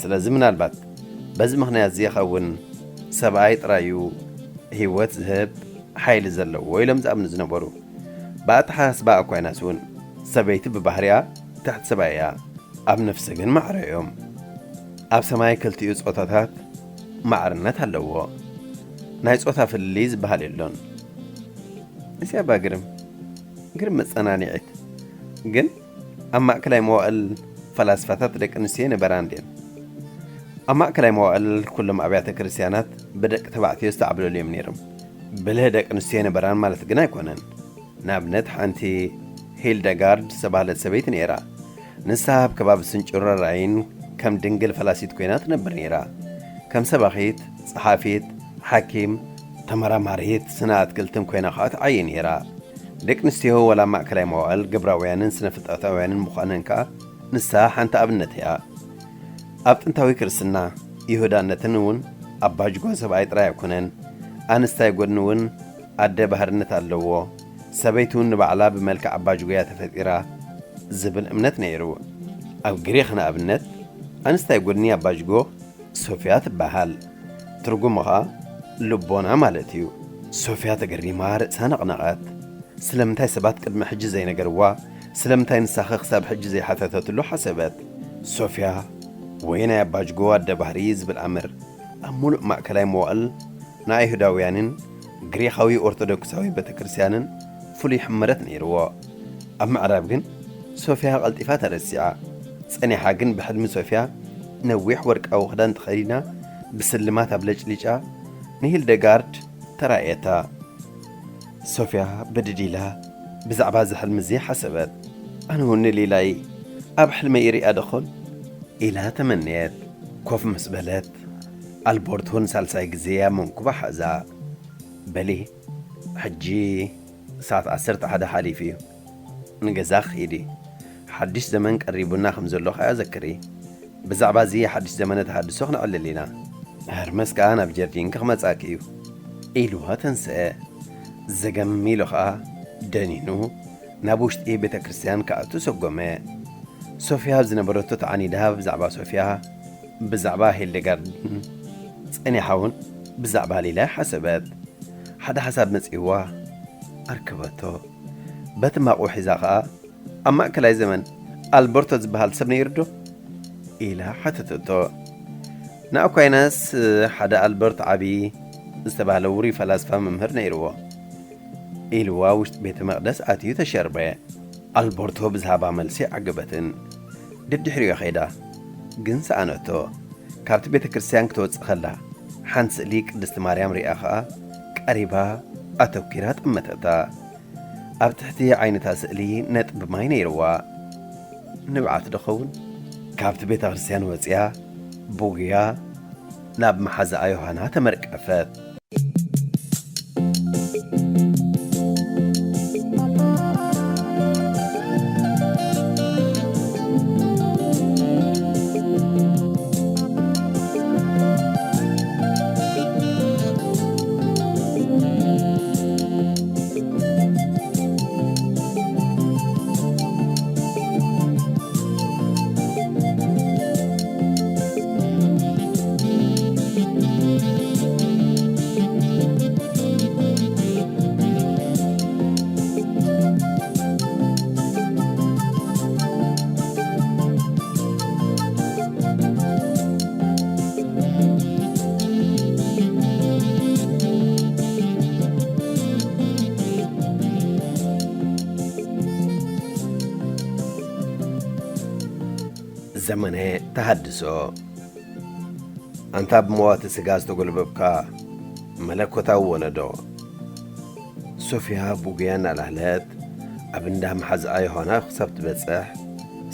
ስለዚ ምናልባት በዚ ምኽንያት እዚ ይኸውን ሰብኣይ ጥራይ እዩ ህይወት ዝህብ ሓይሊ ዘለዎ ኢሎም ዝኣምኑ ዝነበሩ። ብኣተሓሳስባ ኣኳይናስ እውን ሰበይቲ ብባህሪኣ ትሕቲ ሰብኣይ እያ። ኣብ ነፍሲ ግን ማዕረ እዮም። ኣብ ሰማይ ክልቲኡ ጾታታት ማዕርነት ኣለዎ። ናይ ጾታ ፍልልይ ዝበሃል የሎን። እዚ ኣባ ግርም፣ ግርም መጸናንዒት። ግን ኣብ ማእከላይ መዋእል ፈላስፋታት ደቂ ኣንስትዮ ነበራ እንድየን። ኣብ ማእከላይ መዋእል ኩሎም ኣብያተ ክርስትያናት ብደቂ ተባዕትዮ ዝተዓብለሉ እዮም ነይሮም። ብልህ ደቂ ኣንስትዮ ነበራን ማለት ግን ኣይኮነን። ንኣብነት ሓንቲ ሂልደጋርድ ዝተባህለት ሰበይቲ ነይራ። ንሳ ኣብ ከባቢ ስንጭሮ ራይን ከም ድንግል ፈላሲት ኮይና ትነብር ነይራ። ከም ሰባኺት፣ ጸሓፊት፣ ሓኪም፣ ተመራማሪት ስነ ኣትክልትን ኮይና ከኣ ትዓዪ ነይራ። ደቂ ኣንስትዮ ዋላ ማእከላይ መዋእል ግብራውያንን ስነ ፍጥረታውያንን ምዃነን ከኣ ንሳ ሓንቲ ኣብነት እያ። ኣብ ጥንታዊ ክርስትና ይሁዳነትን እውን ኣባጅጎ ሰብኣይ ጥራይ ኣይኮነን፣ ኣንስታይ ጎድኒ እውን ኣደ ባህርነት ኣለዎ። ሰበይቲ እውን ንባዕላ ብመልክዕ ኣባጅጎ እያ ተፈጢራ ዝብል እምነት ነይሩ። ኣብ ግሪኽ ንኣብነት ኣንስታይ ጎድኒ ኣባጅጎ ሶፍያ ትበሃል። ትርጉሙ ኸኣ ልቦና ማለት እዩ። ሶፍያ ተገሪማ ርእሳ ነቕነቐት። ስለምንታይ ሰባት ቅድሚ ሕጂ ዘይነገርዋ? ስለምንታይ ንሳኸ ክሳብ ሕጂ ዘይሓተተትሉ ሓሰበት። ሶፍያ ወይ ናይ ኣባጅጎ ኣደ ባህሪ ዝብል ኣምር ኣብ ሙሉእ ማእከላይ መዋእል ንኣይሁዳውያንን ግሪኻዊ ኦርቶዶክሳዊ ቤተክርስትያንን ፍሉይ ሕመረት ነይርዎ። ኣብ ምዕራብ ግን ሶፍያ ቀልጢፋ ተረሲዓ። ጸኒሓ ግን ብሕልሚ ሶፍያ ነዊሕ ወርቃዊ ክዳን ተኸዲና ብስልማት ኣብለጭሊጫ ንሂልደጋርድ ተራእየታ። ሶፍያ ብድድ ኢላ ብዛዕባ እዚ ሕልሚ እዚ ሓሰበት። ኣነ እውን ንሊላይ ኣብ ሕልመይ ርእያ ደኾን? ኢላ ተመነየት። ኮፍ ምስ በለት ኣልቦርቶ ንሳልሳይ ግዜ ኣብ መንኩባ ሓዛ። በሊ፣ ሕጂ ሰዓት ዓሰርተ ሓደ ሓሊፉ እዩ። ንገዛ ክኺዲ። ሓድሽ ዘመን ቀሪቡና ከም ዘሎ ኸኣ ዘክሪ። ብዛዕባ እዚ ሓድሽ ዘመነ ተሃድሶ ክነዕልል ኢና። ሀርመስ ከኣ ናብ ጀርዲንኪ ክመጻኪ እዩ። ኢልዋ ተንስአ። ዘገም ኢሉ ኸኣ ደኒኑ ናብ ውሽጢ ቤተ ክርስቲያን ክኣቱ ሰጎመ። ሶፍያ ኣብ ዝነበረቶ ተዓኒዳ ብዛዕባ ሶፍያ፣ ብዛዕባ ሂልደጋርድን ጸኒሓ እውን ብዛዕባ ሊላይ ሓሰበት። ሓደ ሓሳብ መጺእዋ ኣርከበቶ። በቲ ማቑ ሒዛ ኸኣ ኣብ ማእከላይ ዘመን ኣልበርቶ ዝበሃል ሰብ ነይሩ ዶ? ኢላ ሓተተቶ። ንኣኳይናስ ሓደ ኣልበርት ዓቢ ዝተባህለ ውሩይ ፈላስፋ መምህር ነይርዎ። ኢልዋ ውሽጢ ቤተ መቕደስ ኣትዩ ተሸርበ። ኣልበርቶ ብዝሃባ መልሲ ዓገበትን ደድሕሪኡ ኸይዳ። ግን ሰኣነቶ። ካብቲ ቤተ ክርስቲያን ክትወጽእ ኸላ ሓንቲ ስእሊ ቅድስቲ ማርያም ሪኣ ኸኣ ቀሪባ ኣተኲራ ጠመተታ። ኣብ ትሕቲ ዓይነታ ስእሊ ነጥቢ ማይ ነይርዋ። ንብዓት ዶ ኸውን? ካብቲ ቤተ ክርስቲያን ወጺኣ ብጉያ ናብ መሓዛኣ ዮሃና ተመርቀፈት። ዘመነ ተሃድሶ። ኣንታ ብመዋቲ ስጋ ዝተጎልበብካ መለኮታዊ ወለዶ። ሶፍያ ብጉያ እናላህለት ኣብ እንዳ መሓዝኣ ዮሃና ክሳብ ትበጽሕ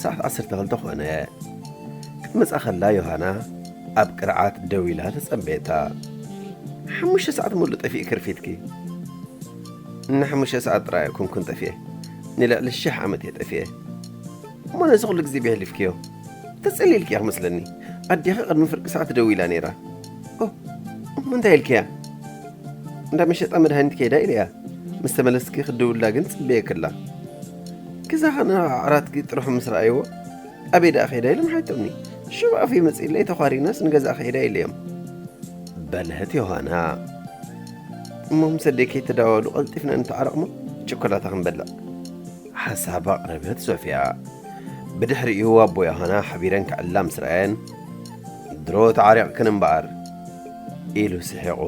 ሰዓት ዓሰርተ ክልተ ኮነ። ክትመጻ ከላ ዮሃና ኣብ ቅርዓት ደው ኢላ ተጸበየታ። ሓሙሽተ ሰዓት ሙሉእ ጠፊእኪ ርፊድኪ። ንሓሙሽተ ሰዓት ጥራይ ኣይኮንኩን ጠፊኤ፣ ንልዕሊ ሽሕ ዓመት እየ ጠፊኤ። እሞ ነዚ ኩሉ ግዜ በይ ኣሕሊፍክዮ? ተጸሊልኪ ኢኺ መስለኒ። ኣዴኺ ቅድሚ ፍርቂ ሰዓት ደዊላ ነይራ። ኦ፣ እሞ እንታይ ኢልክያ? እንዳ መሸጣ መድሃኒት ከይዳ ኢለያ። ምስ ተመለስኪ ክትድውላ ግን ጽበየኪ ኣላ። ገዛኻ ንዓራትኪ ጥርሑ ምስ ረኣይዎ፣ ኣበይ ደኣ ከይዳ ኢሎም ሓይቶምኒ። ሽዑ ኣፈይ መጺእለይ ተዃሪናስ ንገዛእ ከይዳ ኢለዮም። በለት ዮሃና። እሞ ምስ ኣደይ ከይተደዋወሉ ቀልጢፍና ንተዓረቕ እሞ ቸኮላታ ክንበልዕ። ሓሳብ ኣቕረበት ሶፍያ። ብድሕሪኡ ኣቦ ዮሃና ሓቢረን ክዕላ ምስ ረኣየን፣ ድሮ ተዓሪቕክን እምበኣር፣ ኢሉ ስሒቑ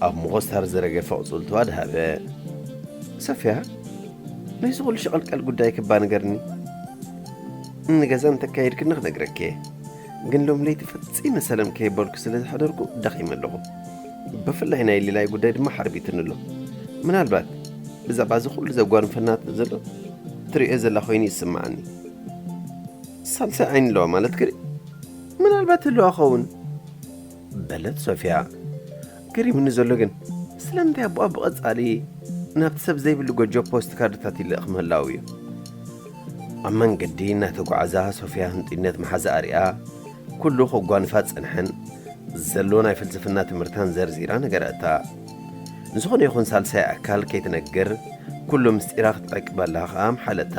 ኣብ ምቑስታር ዝረገፈ ኣቑጽልቱ ኣድሃበ። ሶፍያ፣ ናይዚ ኩሉ ሸቐልቀል ጉዳይኪ እባ ንገርኒ። ንገዛ እንተካየድክኒ ክነግረኪ እየ። ግን ሎም ለይቲ ፈጺመ ሰለም ከይበልኩ ስለ ዝሓደርኩ ደኺመ ኣለኹ። ብፍላይ ናይ ሊላይ ጉዳይ ድማ ሓርቢትኒ ኣሎ። ምናልባት ብዛዕባ እዚ ኩሉ ዘጓንፈና ዘሎ ትርእዮ ዘላ ኮይኑ ይስምዓኒ። ሳልሳይ ዓይኒ ኣለዋ ማለት ክርኢ? ምናልባት ህልዋ ኸውን፣ በለት ሶፊያ። ገሪሙኒ ዘሎ ግን፣ ስለምንታይ ኣቦኣ ብቐጻሊ ናብቲ ሰብ ዘይብሉ ጎጆ ፖስት ካርድታት ይልእኽ ምህላው እዩ። ኣብ መንገዲ እናተጓዓዛ ሶፊያ ህንጡይነት መሓዛኣ ሪኣ፣ ኩሉ ከጓንፋ ጸንሐን ዘሎ ናይ ፍልስፍና ትምህርታን ዘርዚራ ነገረታ። ንዝኾነ ይኹን ሳልሳይ ኣካል ከይትነግር፣ ኩሉ ምስጢራ ክትዕቅበላ ኸኣ ኣምሓለታ።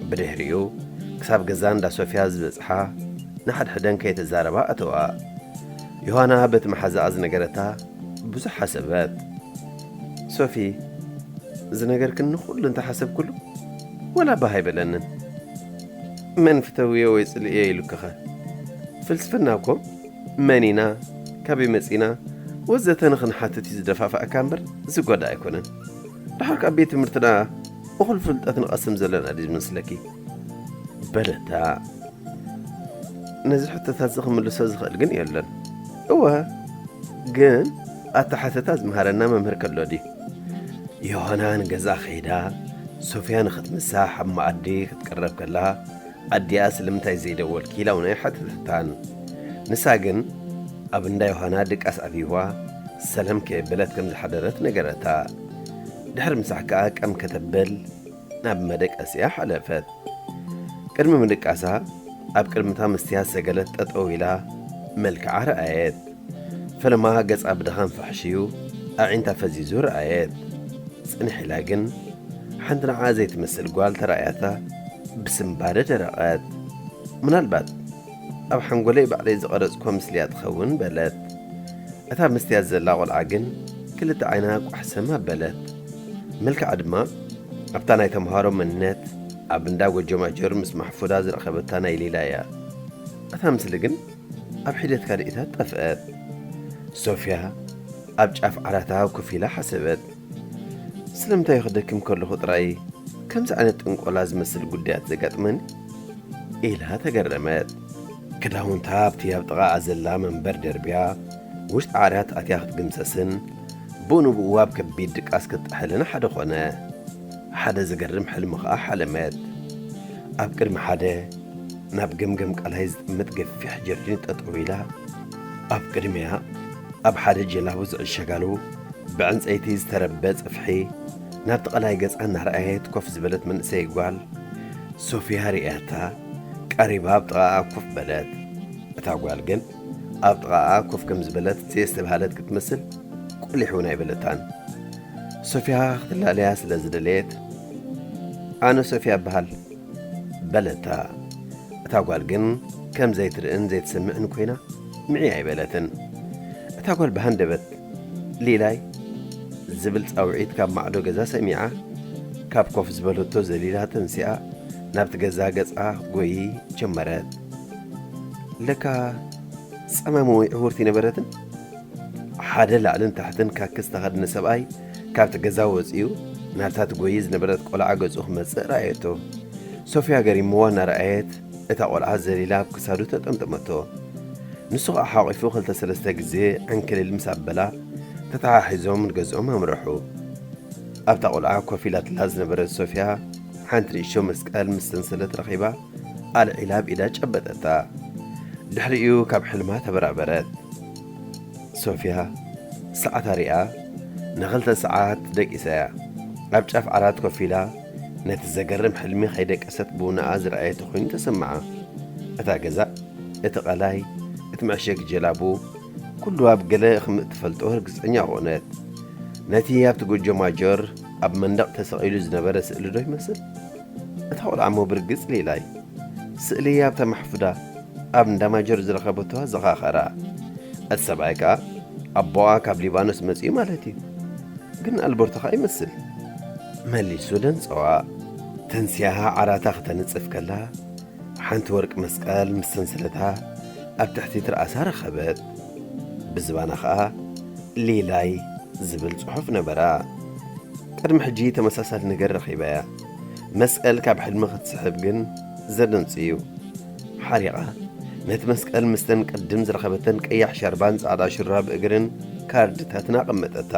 ብድሕሪኡ፣ ክሳብ ገዛ እንዳ ሶፊያ ዝበጽሓ፣ ንሓድሕደን ከይተዛረባ ኣተዋ። ዮሃና በቲ መሓዛኣ ዝነገረታ ብዙሕ ሓሰበት። ሶፊ፣ ዝነገርክኒ ኩሉ እንተሓሰብኩሉ፣ ወላ ባህ ኣይበለንን። መን ፍተውዮ ወይ ጽልእዮ ኢሉክኸ? ፍልስፍና እኮ መን ኢና፣ ካበይ መጺና፣ ወዘተ ንኽንሓትት እዩ ዝደፋፍኣካ እምበር ዝጎዳ ኣይኮነን። ደሓር ካብ ቤት ትምህርትና እኹል ፍልጠት ንቐስም ዘለና ድዩ ዝመስለኪ? በለታ። ነዚ ሕቶታት እዚ ክምልሶ ዝኽእል ግን የለን። እወ፣ ግን ኣታ ሓተታ ዝመሃረና መምህር ከሎ ድዩ? ዮሃና ንገዛ ከይዳ ሶፊያ ንኽትምሳሕ ኣብ መኣዲ ክትቅረብ ከላ፣ ኣዲኣ ስለምንታይ ዘይደወልኪ ኢላ እውን ኣይሓተተታን። ንሳ ግን ኣብ እንዳ ዮሃና ድቃስ ኣብይዋ ሰላም ከየበለት ከም ዝሓደረት ነገረታ። ድሕሪ ምሳሕ ከኣ ቀም ከተብል ናብ መደቀሲኣ ሓለፈት። ቅድሚ ምድቃሳ ኣብ ቅድምታ መስትያት ሰገለት ጠጠው ኢላ መልክዓ ረኣየት። ፈለማ ገጻ ብድኻም ፋሕሽዩ ኣዒንታ ፈዚዙ ረኣየት። ጽንሕ ኢላ ግን ሓንቲ ንዓ ዘይትመስል ጓል ተራእያታ ብስንባደ ደረቐት። ምናልባት ኣብ ሓንጎለይ ባዕለይ ዝቐረጽኮ ምስልያ ትኸውን በለት። እታ መስትያት ዘላ ቆልዓ ግን ክልተ ዓይና ቋሕሰም ኣበለት። መልክዓ ድማ ኣብታ ናይ ተምሃሮ መንነት ኣብ እንዳ ጎጆ ማጆር ምስ ማሕፉዳ ዝረኸበታ ናይ ሌላ እያ። እታ ምስሊ ግን ኣብ ሒደት ካልኢታት ጠፍአት። ሶፊያ ኣብ ጫፍ ዓራታ ኮፍ ኢላ ሓሰበት። ስለምንታይ ክደክም ከለኹ ጥራይ ከምዚ ዓይነት ጥንቆላ ዝመስል ጉዳያት ዘጋጥመኒ? ኢላ ተገረመት። ክዳውንታ ኣብቲ ኣብ ጥቓኣ ዘላ መንበር ደርብያ ውሽጢ ዓራት ኣትያ ክትግምሰስን ብኡ ንብኡ ኣብ ከቢድ ድቃስ ክትጥሕልን ሓደ ኾነ። ሓደ ዘገርም ሕልሚ ኸኣ ሓለመት። ኣብ ቅድሚ ሓደ ናብ ገምገም ቃላይ ዝጥምት ገፊሕ ጀርዲን ጠጠው ኢላ፣ ኣብ ቅድሚያ ኣብ ሓደ ጀላቡ ዝዕሸጋሉ ብዕንጸይቲ ዝተረበ ጽፍሒ ናብቲ ቀላይ ገጻ እናረኣየት ኮፍ ዝበለት መንእሰይ ጓል ሶፊያ ርእያታ ቀሪባ ኣብ ጥቓኣ ኮፍ በለት። እታ ጓል ግን ኣብ ጥቓኣ ኮፍ ከም ዝበለት ዘየስተብሃለት ክትመስል ቁሊሕ እውን ኣይበለታን። ሶፊያ ክትላለያ ስለ ዝደለየት፣ "ኣነ ሶፊያ እበሃል" በለታ። እታ ጓል ግን ከም ዘይትርእን ዘይትሰምዕን ኮይና ምዒ ኣይበለትን። እታ ጓል ብሃንደበት "ሊላይ" ዝብል ጻውዒት ካብ ማዕዶ ገዛ ሰሚዓ፣ ካብ ኮፍ ዝበለቶ ዘሊላ ተንሲኣ ናብቲ ገዛ ገጻ ክትጎዪ ጀመረት። ለካ ጸማም ወይ ዕውርቲ ነበረትን። ሓደ ላዕልን ታሕትን ካኪ ዝተኸድነ ሰብኣይ ካብቲ ገዛ ወጺኡ ናብታ ትጎዪ ዝነበረት ቆልዓ ገጹ ክመጽእ ረኣየቶ። ሶፊያ ገሪምዋ እናረኣየት እታ ቆልዓ ዘሊላ ኣብ ክሳዱ ተጠምጠመቶ። ንሱ ኸኣ ሓቒፉ ክልተ ሰለስተ ግዜ ዕንክልል ምስ ኣበላ ተተሓሒዞም ንገዝኦም ኣምርሑ። ኣብታ ቆልዓ ኮፍ ኢላትላ ዝነበረት ሶፊያ ሓንቲ ንእሽቶ መስቀል ምስ ሰንሰለት ረኺባ ኣልዒላ ኣብ ኢዳ ጨበጠታ። ድሕሪኡ ካብ ሕልማ ተበራበረት። ሶፊያ ሰዓታ ሪኣ ንኽልተ ሰዓት ደቂሳ እያ ኣብ ጫፍ ዓራት ኮፍ ኢላ ነቲ ዘገርም ሕልሚ ከይደቀሰት ብውነኣ ዝረኣየቶ ኮይኑ ተሰምዓ። እታ ገዛ፣ እቲ ቀላይ፣ እቲ መዕሸጊ ጀላቡ፣ ኩሉ ኣብ ገለ ከም እትፈልጦ ርግጸኛ ኾነት። ነቲ ኣብቲ ጎጆ ማጆር ኣብ መንደቕ ተሰቒሉ ዝነበረ ስእሊ ዶ ይመስል? እታ ቆልዓ እሞ ብርግጽ ሌላይ። ስእሊ ኣብታ ማሕፉዳ ኣብ እንዳ ማጆር ዝረኸበቶ ኣዘኻኸራ። እቲ ሰብኣይ ከኣ ኣቦኣ ካብ ሊባኖስ መጺኡ ማለት እዩ። ግን ኣልበርቶ ከኣ ይመስል። መሊሱ ደንጸዋ። ተንሲያ ዓራታ ክተንጽፍ ከላ፣ ሓንቲ ወርቂ መስቀል ምስ ሰንሰለታ ኣብ ትሕቲ ትርኣሳ ረኸበት። ብዝባና ኸኣ ሊላይ ዝብል ጽሑፍ ነበራ። ቅድሚ ሕጂ ተመሳሳሊ ነገር ረኺባ እያ። መስቀል ካብ ሕልሚ ክትስሕብ ግን ዘደንጽ እዩ። ሓሪቓ ነቲ መስቀል ምስተን ቅድም ዝረኸበተን ቀያሕ ሻርባን ጻዕዳ ሹራብ እግርን ካርድታትን ኣቐመጠታ።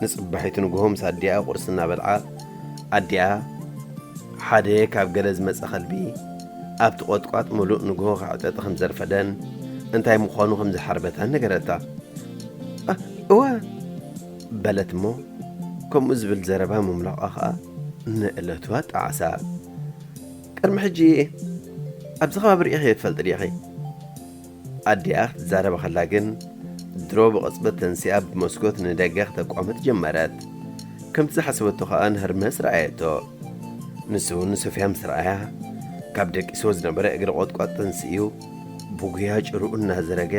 ንጽባሒቱ ንግሆ ምስ ኣዲኣ ቁርሲ እናበልዓ፣ ኣዲኣ ሓደ ካብ ገለ ዝመጸ ከልቢ ኣብቲ ቖጥቋጥ ምሉእ ንግሆ ክዕጠጢ ከም ዘርፈደን እንታይ ምዃኑ ከም ዝሓርበታን ነገረታ። "እ፣ እወ" በለት እሞ፣ ከምኡ ዝብል ዘረባ ምምላቋ ኸኣ ንእለቱ ኣጣዓሳ። "ቅድሚ ሕጂ ኣብዚ ከባቢ ርኢኽዮ ትፈልጢ ዲኺ?" ኣዲኣ ክትዛረብ ከላ ግን፣ ድሮ ብቕጽበት ተንሲኣ ብመስኮት ንደገ ክተቋምት ጀመረት። ከምቲ ዝሓሰበቶ ኸኣ ንህርመስ ረኣየቶ። ንሱ እውን ንሶፍያ ምስ ረኣያ፣ ካብ ደቂስዎ ዝነበረ እግሪ ቖጥቋጥ ተንሲኡ፣ ብጉያ ጭርኡ እናዘረገ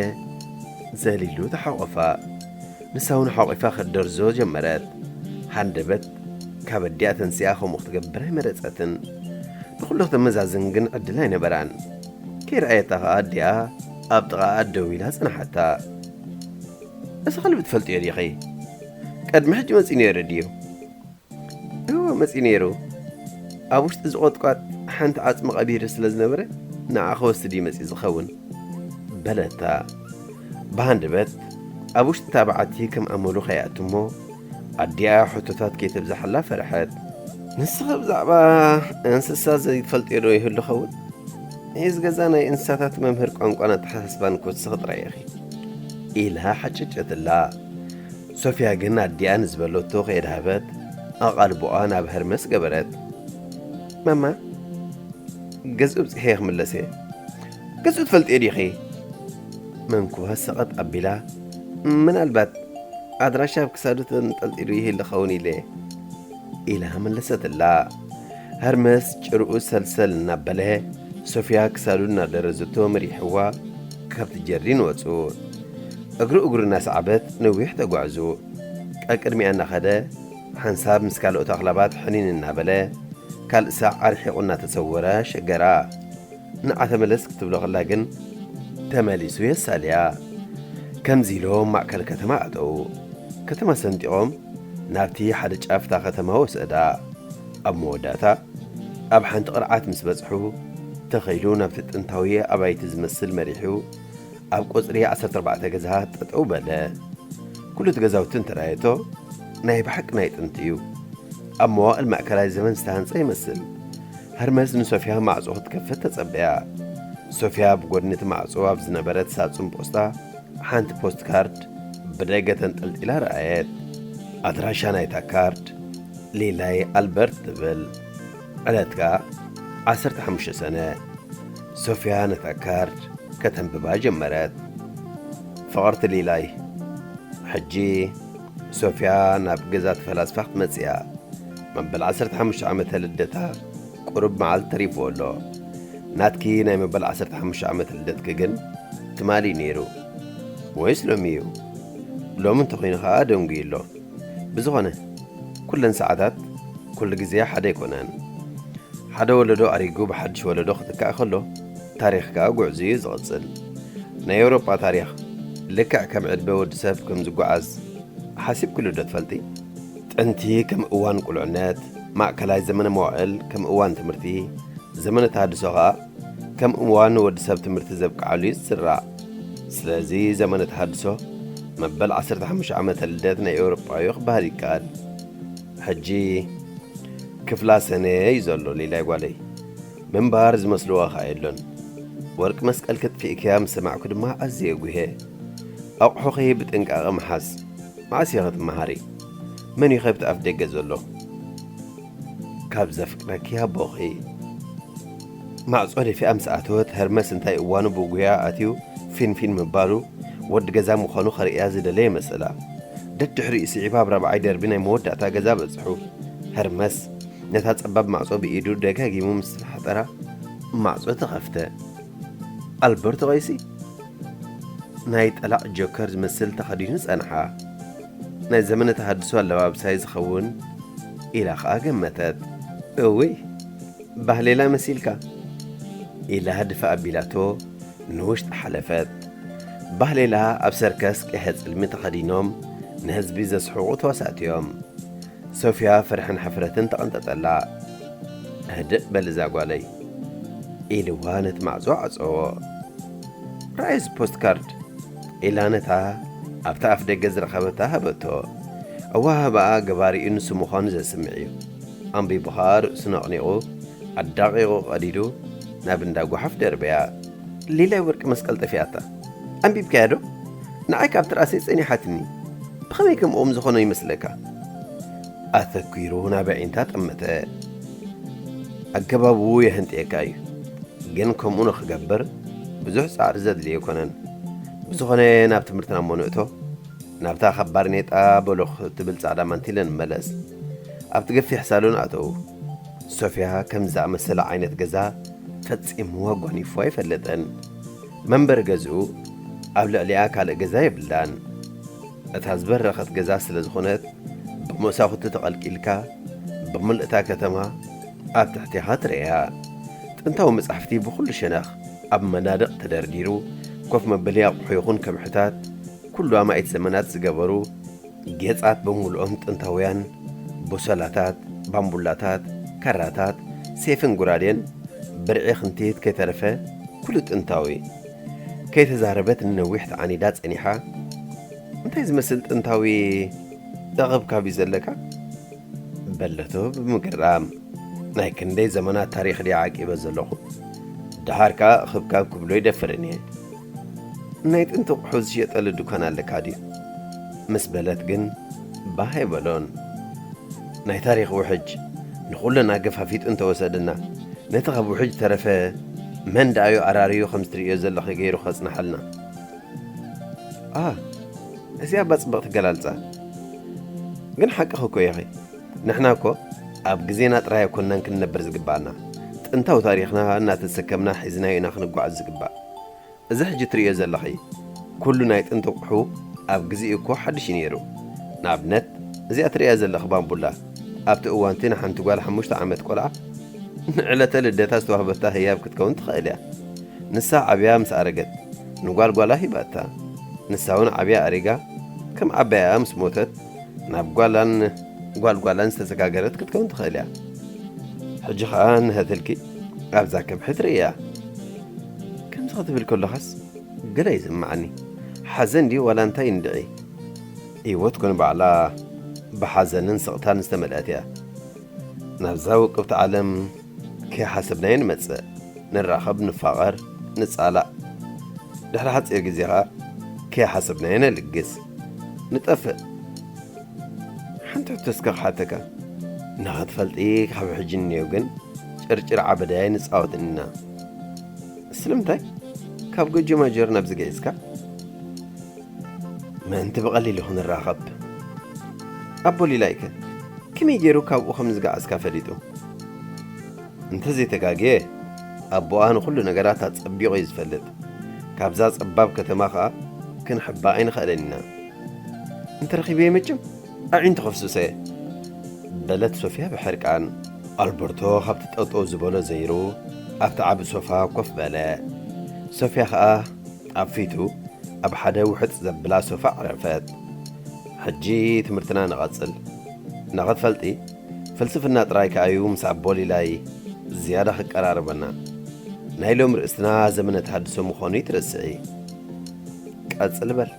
ዘሊሉ ተሓቖፋ። ንሳ እውን ሓቑፋ ክትደርዞ ጀመረት። ሃንደበት ካብ ኣዲኣ ተንሲኣ ከምኡ ክትገብር ኣይመረጸትን። ንኹሉ ክተመዛዝን ግን ዕድል ኣይነበራን። ከይረኣየታ ኸኣ ኣዲኣ ኣብ ጥቓኣ ደው ኢላ ጸንሓታ። "እዚ ከልቢ ትፈልጥዮ ዲኺ? ቅድሚ ሕጂ መጺኡ ነይሩ ድዩ?" "እወ፣ መጺኡ ነይሩ። ኣብ ውሽጢ እዚ ቖጥቋጥ ሓንቲ ዓጽሚ ቀቢሩ ስለ ዝነበረ፣ ንዓ ክወስድ እዩ መጺኡ ዝኸውን" በለታ። ብሃንደበት ኣብ ውሽጢ እታ በዓቲ ከም ኣመሉ ከይኣቱ እሞ፣ ኣዲኣ ሕቶታት ከይተብዝሓላ ፈርሐት። "ንስኺ ብዛዕባ እንስሳ ዘይትፈልጥዮ ዶ ይህሉ ኸውን? እዚ ገዛ ናይ እንስሳታት መምህር ቋንቋን ኣተሓሳስባን እኮ ንስኺ ጥራይ ኢኺ" ኢላ ሓጨጨትላ። ሶፍያ ግን ኣዲኣ ንዝበለቶ ከየድሃበት ኣቓልቦኣ ናብ ህርመስ ገበረት። "ማማ፣ ገዝኡ ብጺሐ ክምለስ እየ። ገዝኡ ትፈልጥዮ ዲኺ?" መንኩባ ሰቐጥ ኣቢላ፣ "ምናልባት ኣድራሻ ኣብ ክሳዱ ተንጠልጢሉ ይህሉ ኸውን ኢለ" ኢላ መለሰትላ። ህርመስ ጭርኡ ሰልሰል እናበለ፣ ሶፍያ ክሳዱ እናደረዘቶ መሪሕዋ ካብቲ ጀርዲን ወጹ። እግሩ እግሩ እናሰዓበት ነዊሕ ተጓዕዙ። ቀቅድሚኣ እናኸደ፣ ሓንሳብ ምስ ካልኦት ኣኽላባት ሕኒን እናበለ፣ ካልእ ሳዕ ኣርሒቑ እናተሰወረ ሸገራ። ንዓ ተመለስ ክትብሎ ከላ ግን፣ ተመሊሱ የሳልያ። ከምዚ ኢሎም ማእከል ከተማ ኣተዉ። ከተማ ሰንጢቖም ናብቲ ሓደ ጫፍ እታ ከተማ ወሰዳ። ኣብ መወዳእታ፣ ኣብ ሓንቲ ቅርዓት ምስ በጽሑ፣ ተኸይሉ ናብቲ ጥንታዊ ኣባይቲ ዝመስል መሪሑ፣ ኣብ ቁጽሪ ዓሰርተ ኣርባዕተ ገዛ ጠጠው በለ። ኩሉ እቲ ገዛውቲ እንተራየቶ፣ ናይ ብሓቂ ናይ ጥንቲ እዩ። ኣብ መዋእል ማእከላይ ዘመን ዝተሃንጸ ይመስል። ህርመስ ንሶፍያ ማዕጾ ክትከፍት ተጸበያ። ሶፍያ ብጎድኒ እቲ ማዕጾ ኣብ ዝነበረት ሳጹን ፖስታ ሓንቲ ፖስት ካርድ ብደገ ተንጠልጢላ ረኣየት። ኣድራሻ ናይታ ካርድ ሊላይ ኣልበርት ትብል። ዕለት ከኣ ዓሰርተ ሓሙሽተ ሰነ። ሶፍያ ነታ ካርድ ከተንብባ ጀመረት። ፍቕርቲ ሊላይ፣ ሕጂ ሶፍያ ናብ ገዛ እቲ ፈላስፋ ክትመጽእ እያ። መበል ዓሰርተ ሓሙሽተ ዓመተ ልደታ ቁሩብ መዓልቲ ተሪፍዎ ኣሎ። ናትኪ ናይ መበል ዓሰርተ ሓሙሽተ ዓመተ ልደትኪ ግን ትማሊ እዩ ነይሩ። ወይስ ሎሚ እዩ? ሎሚ እንተኾይኑ ኸኣ ደንጉዩ ኣሎ። ብዝኾነ፣ ኩለን ሰዓታት ኩሉ ግዜ ሓደ ኣይኮናን። ሓደ ወለዶ ኣሪጉ ብሓድሽ ወለዶ ክትካእ ከሎ፣ ታሪኽ ከኣ ጉዕዞ እዩ ዝቕጽል። ናይ ኤውሮጳ ታሪኽ ልክዕ ከም ዕድመ ወዲ ሰብ ከም ዝጓዓዝ ሓሲብክሉ ዶ ትፈልጢ? ጥንቲ ከም እዋን ቁልዕነት፣ ማእከላይ ዘመነ መዋእል ከም እዋን ትምህርቲ፣ ዘመነ ተሃድሶ ኸኣ ከም እዋን ወዲ ሰብ ትምህርቲ ዘብቅዓሉ እዩ ዝስራዕ። ስለዚ ዘመነ ተሃድሶ መበል ዓሰርተ ሓሙሽተ ዓመተ ልደት ናይ ኤውሮጳ እዩ ክበሃል ይከኣል። ሕጂ ክፍላ ሰነ እዩ ዘሎ ሊላይ ጓለይ። ምንባር ዝመስልዎ ኸኣ የሎን። ወርቂ መስቀል ከጥፊእክያ ምስ ሰማዕኩ ድማ ኣዝየ ጉሄ። ኣቑሑኺ ብጥንቃቐ ምሓዝ። መዓስ ኢኺ ትመሃሪ? መን እዩ ከብቲ ኣፍ ደገ ዘሎ? ካብ ዘፍቅረኪ ኣቦኺ። ማዕጾ ደፊኣ ምስ ኣተወት፣ ህርመስ እንታይ እዋኑ ብጉያ ኣትዩ ፊንፊን ምባሉ፣ ወዲ ገዛ ምዃኑ ከርእያ ዝደለየ መሰላ። ደድሕሪኡ ስዒባ ኣብ ራብዓይ ደርቢ ናይ መወዳእታ ገዛ በጽሑ። ህርመስ ነታ ጸባብ ማዕጾ ብኢዱ ደጋጊሙ ምስ ሓጠራ፣ ማዕጾ ተኸፍተ። ኣልበርቶ ቀይሲ ናይ ጠላዕ ጆከር ዝመስል ተኸዲኑ ጸንሓ። ናይ ዘመነ ተሃድሶ ኣለባብሳይ ዝኸውን ኢላ ኸኣ ገመተት። እውይ፣ ባህሌላ መሲልካ ኢላ ድፋ ኣቢላቶ ንውሽጢ ሓለፈት። ባህሌላ ኣብ ሰርከስ ቀይሐ ጽልሚ ተኸዲኖም ንህዝቢ ዘስሕቑ ተዋሳእቲ እዮም። ሶፍያ ፍርሕን ሕፍረትን ተቐንጠጠላ። "ህድእ በል እዛ ጓለይ" ኢልዋ ነቲ ማዕጾ ዓጸዎ። "ረኣይ እዚ ፖስት ካርድ" ኢላ ነታ ኣብታ ኣፍ ደገ ዝረኸበታ ሃበቶ። ኣወሃህባኣ ገባሪኡ ንሱ ምዃኑ ዘስምዕ እዩ። ኣንቢቡ ኸኣ ርእሱ ነቕኒቑ ኣዳቒቑ ቀዲዱ ናብ እንዳ ጓሓፍ ደርበያ። ሊላይ ወርቂ መስቀል ጠፊኣታ። ኣንቢብካያ ዶ? ንዓይ ካብ ትርኣሰይ ጸኒሓትኒ። ብኸመይ ከምኦም ዝኾኖ ይመስለካ? ኣተኲሩ ናብ ኣዒንታ ጠመተ። ኣገባቡ የህንጥየካ እዩ። ግን ከምኡ ንኽገብር ብዙሕ ጻዕሪ ዘድልዮ ኣይኮነን። ብዝኾነ ናብ ትምህርትና እሞ ንእቶ። ናብታ ካብ ባርኔጣ በሎኽ እትብል ጻዕዳ ማንቲለ ንመለስ። ኣብቲ ገፊሕ ሳሎን ኣተዉ። ሶፍያ ከምዚ ዝኣመሰለ ዓይነት ገዛ ፈጺሙ ኣጓኒፉ ኣይፈልጥን። መንበሪ ገዝኡ ኣብ ልዕሊኣ ካልእ ገዛ የብላን። እታ ዝበረኸት ገዛ ስለ ዝኾነት፣ ብመሳኹቲ ተቐልቂልካ ብምልእታ ከተማ ኣብ ትሕቴኻ ትርእያ። ጥንታዊ መጻሕፍቲ ብኹሉ ሸነኽ ኣብ መናድቕ ተደርዲሩ፣ ኮፍ መበሊ ኣቑሑ ይኹን ከብሕታት፣ ኩሉ ኣማኢት ዘመናት ዝገበሩ ጌጻት ብምሉኦም ጥንታውያን፣ ቦሰላታት፣ ባምቡላታት፣ ካራታት፣ ሴፍን ጉራዴን፣ ብርዒ ክንቲት ከይተረፈ ኩሉ ጥንታዊ። ከይተዛረበት ንነዊሕ ተዓኒዳ ጸኒሓ፣ "እንታይ ዝመስል ጥንታዊ እኽብካብ እዩ ዘለካ?" በለቶ ብምግራም። "ናይ ክንደይ ዘመናት ታሪኽ ድየ ዓቂበ ዘለኹ? ደሓር ከኣ እኽብካብ ክብሎ ይደፍርን እየ። ናይ ጥንቲ ኣቑሑ ዝሽየጠሉ ድኳን ኣለካ ድዩ?" ምስ በለት ግን ባህ ኣይበሎን። "ናይ ታሪኽ ውሕጅ ንኹልና ገፋፊጡ እንተወሰደና፣ ነቲ ካብ ውሕጅ ተረፈ መን ደኣዩ ኣራርዩ ከምዚ ትርእዮ ዘለኺ ገይሩ ከጽንሓልና?" "ኣ፣ እዚኣ እባ ጽብቕቲ ኣገላልጻ። ግን ሓቅኺ እኮ ኢኺ። ንሕና እኮ ኣብ ግዜና ጥራይ ኣይኮንናን ክንነብር ዝግባኣና። ጥንታዊ ታሪኽና እናተሰከምና ሒዝናዮ ኢና ክንጓዓዝ ዝግባእ። እዚ ሕጂ ትርእዮ ዘለኺ ኩሉ ናይ ጥንቲ ኣቑሑ ኣብ ግዜኡ እኮ ሓድሽ እዩ ነይሩ። ንኣብነት፣ እዚኣ ትርእያ ዘለኺ ባምቡላ ኣብቲ እዋንቲ ንሓንቲ ጓል ሓሙሽተ ዓመት ቆልዓ ንዕለተ ልደታ ዝተዋህበታ ህያብ ክትከውን ትኽእል እያ። ንሳ ዓብያ ምስ ኣረገት ንጓልጓላ ሂባታ። ንሳ እውን ዓብያ ኣሪጋ ከም ዓባያኣ ምስ ሞተት ናብ ጓላን ጓልጓላን ዝተሰጋገረት ክትከውን ትኽእል እያ። ሕጂ ኸኣ እንሀትልኪ ኣብዛ ከብሒ ትርእያ። ከምዚ ክትብል ከለኻስ ገለ ይስምዓኒ። ሓዘን ድዩ ዋላ እንታይ እንድዒ? ህይወት ኮን ባዕላ ብሓዘንን ስቕታን ዝተመልአት እያ። ናብዛ ውቅብቲ ዓለም ከይሓሰብናዮ ንመጽእ፣ ንራኸብ፣ ንፋቐር፣ ንጻላእ። ድሕሪ ሓጺር ግዜ ኸኣ ከይሓሰብናዮ ነልግስ፣ ንጠፍእ። ሓንቲ ሕቶ እስከ ክሓተካ። ንኽትፈልጢ ካብ ሕጂ ንኔው ግን ጭርጭር ዓበዳይ ንጻወት ኢና። ስለምንታይ? ካብ ጎጆ ማጀር ናብዚ ገዒዝካ? ምእንቲ ብቐሊሉ ክንራኸብ። ኣቦ ሊላይከ ከመይ ገይሩ ካብኡ ከም ዝገዓዝካ ፈሊጡ? እንተዘይተጋግየ፣ ኣቦኣ ንኹሉ ነገራት ኣጸቢቑ እዩ ዝፈልጥ። ካብዛ ጸባብ ከተማ ኸኣ ክንሕባእ ኣይንኽእልን ኢና። እንተረኺበዮ መቸም ኣዒንቱ ከፍስሶ እየ፣ በለት ሶፍያ ብሕርቃን። ኣልበርቶ ካብቲ ጠጠው ዝበሎ ዘይሩ ኣብቲ ዓቢ ሶፋ ኮፍ በለ። ሶፍያ ኸኣ ኣብ ፊቱ ኣብ ሓደ ውሕጥ ዘብላ ሶፋ ኣዕረፈት። ሕጂ ትምህርትና ንቐጽል። ንኽትፈልጢ፣ ፍልስፍና ጥራይ ከኣ እዩ ምስ ኣቦ ሊላይ ዝያዳ ክቀራርበና። ናይ ሎሚ ርእስትና ዘመነ ተሃድሶ ምዃኑ ይትረስዒ። ቀጽል በል፣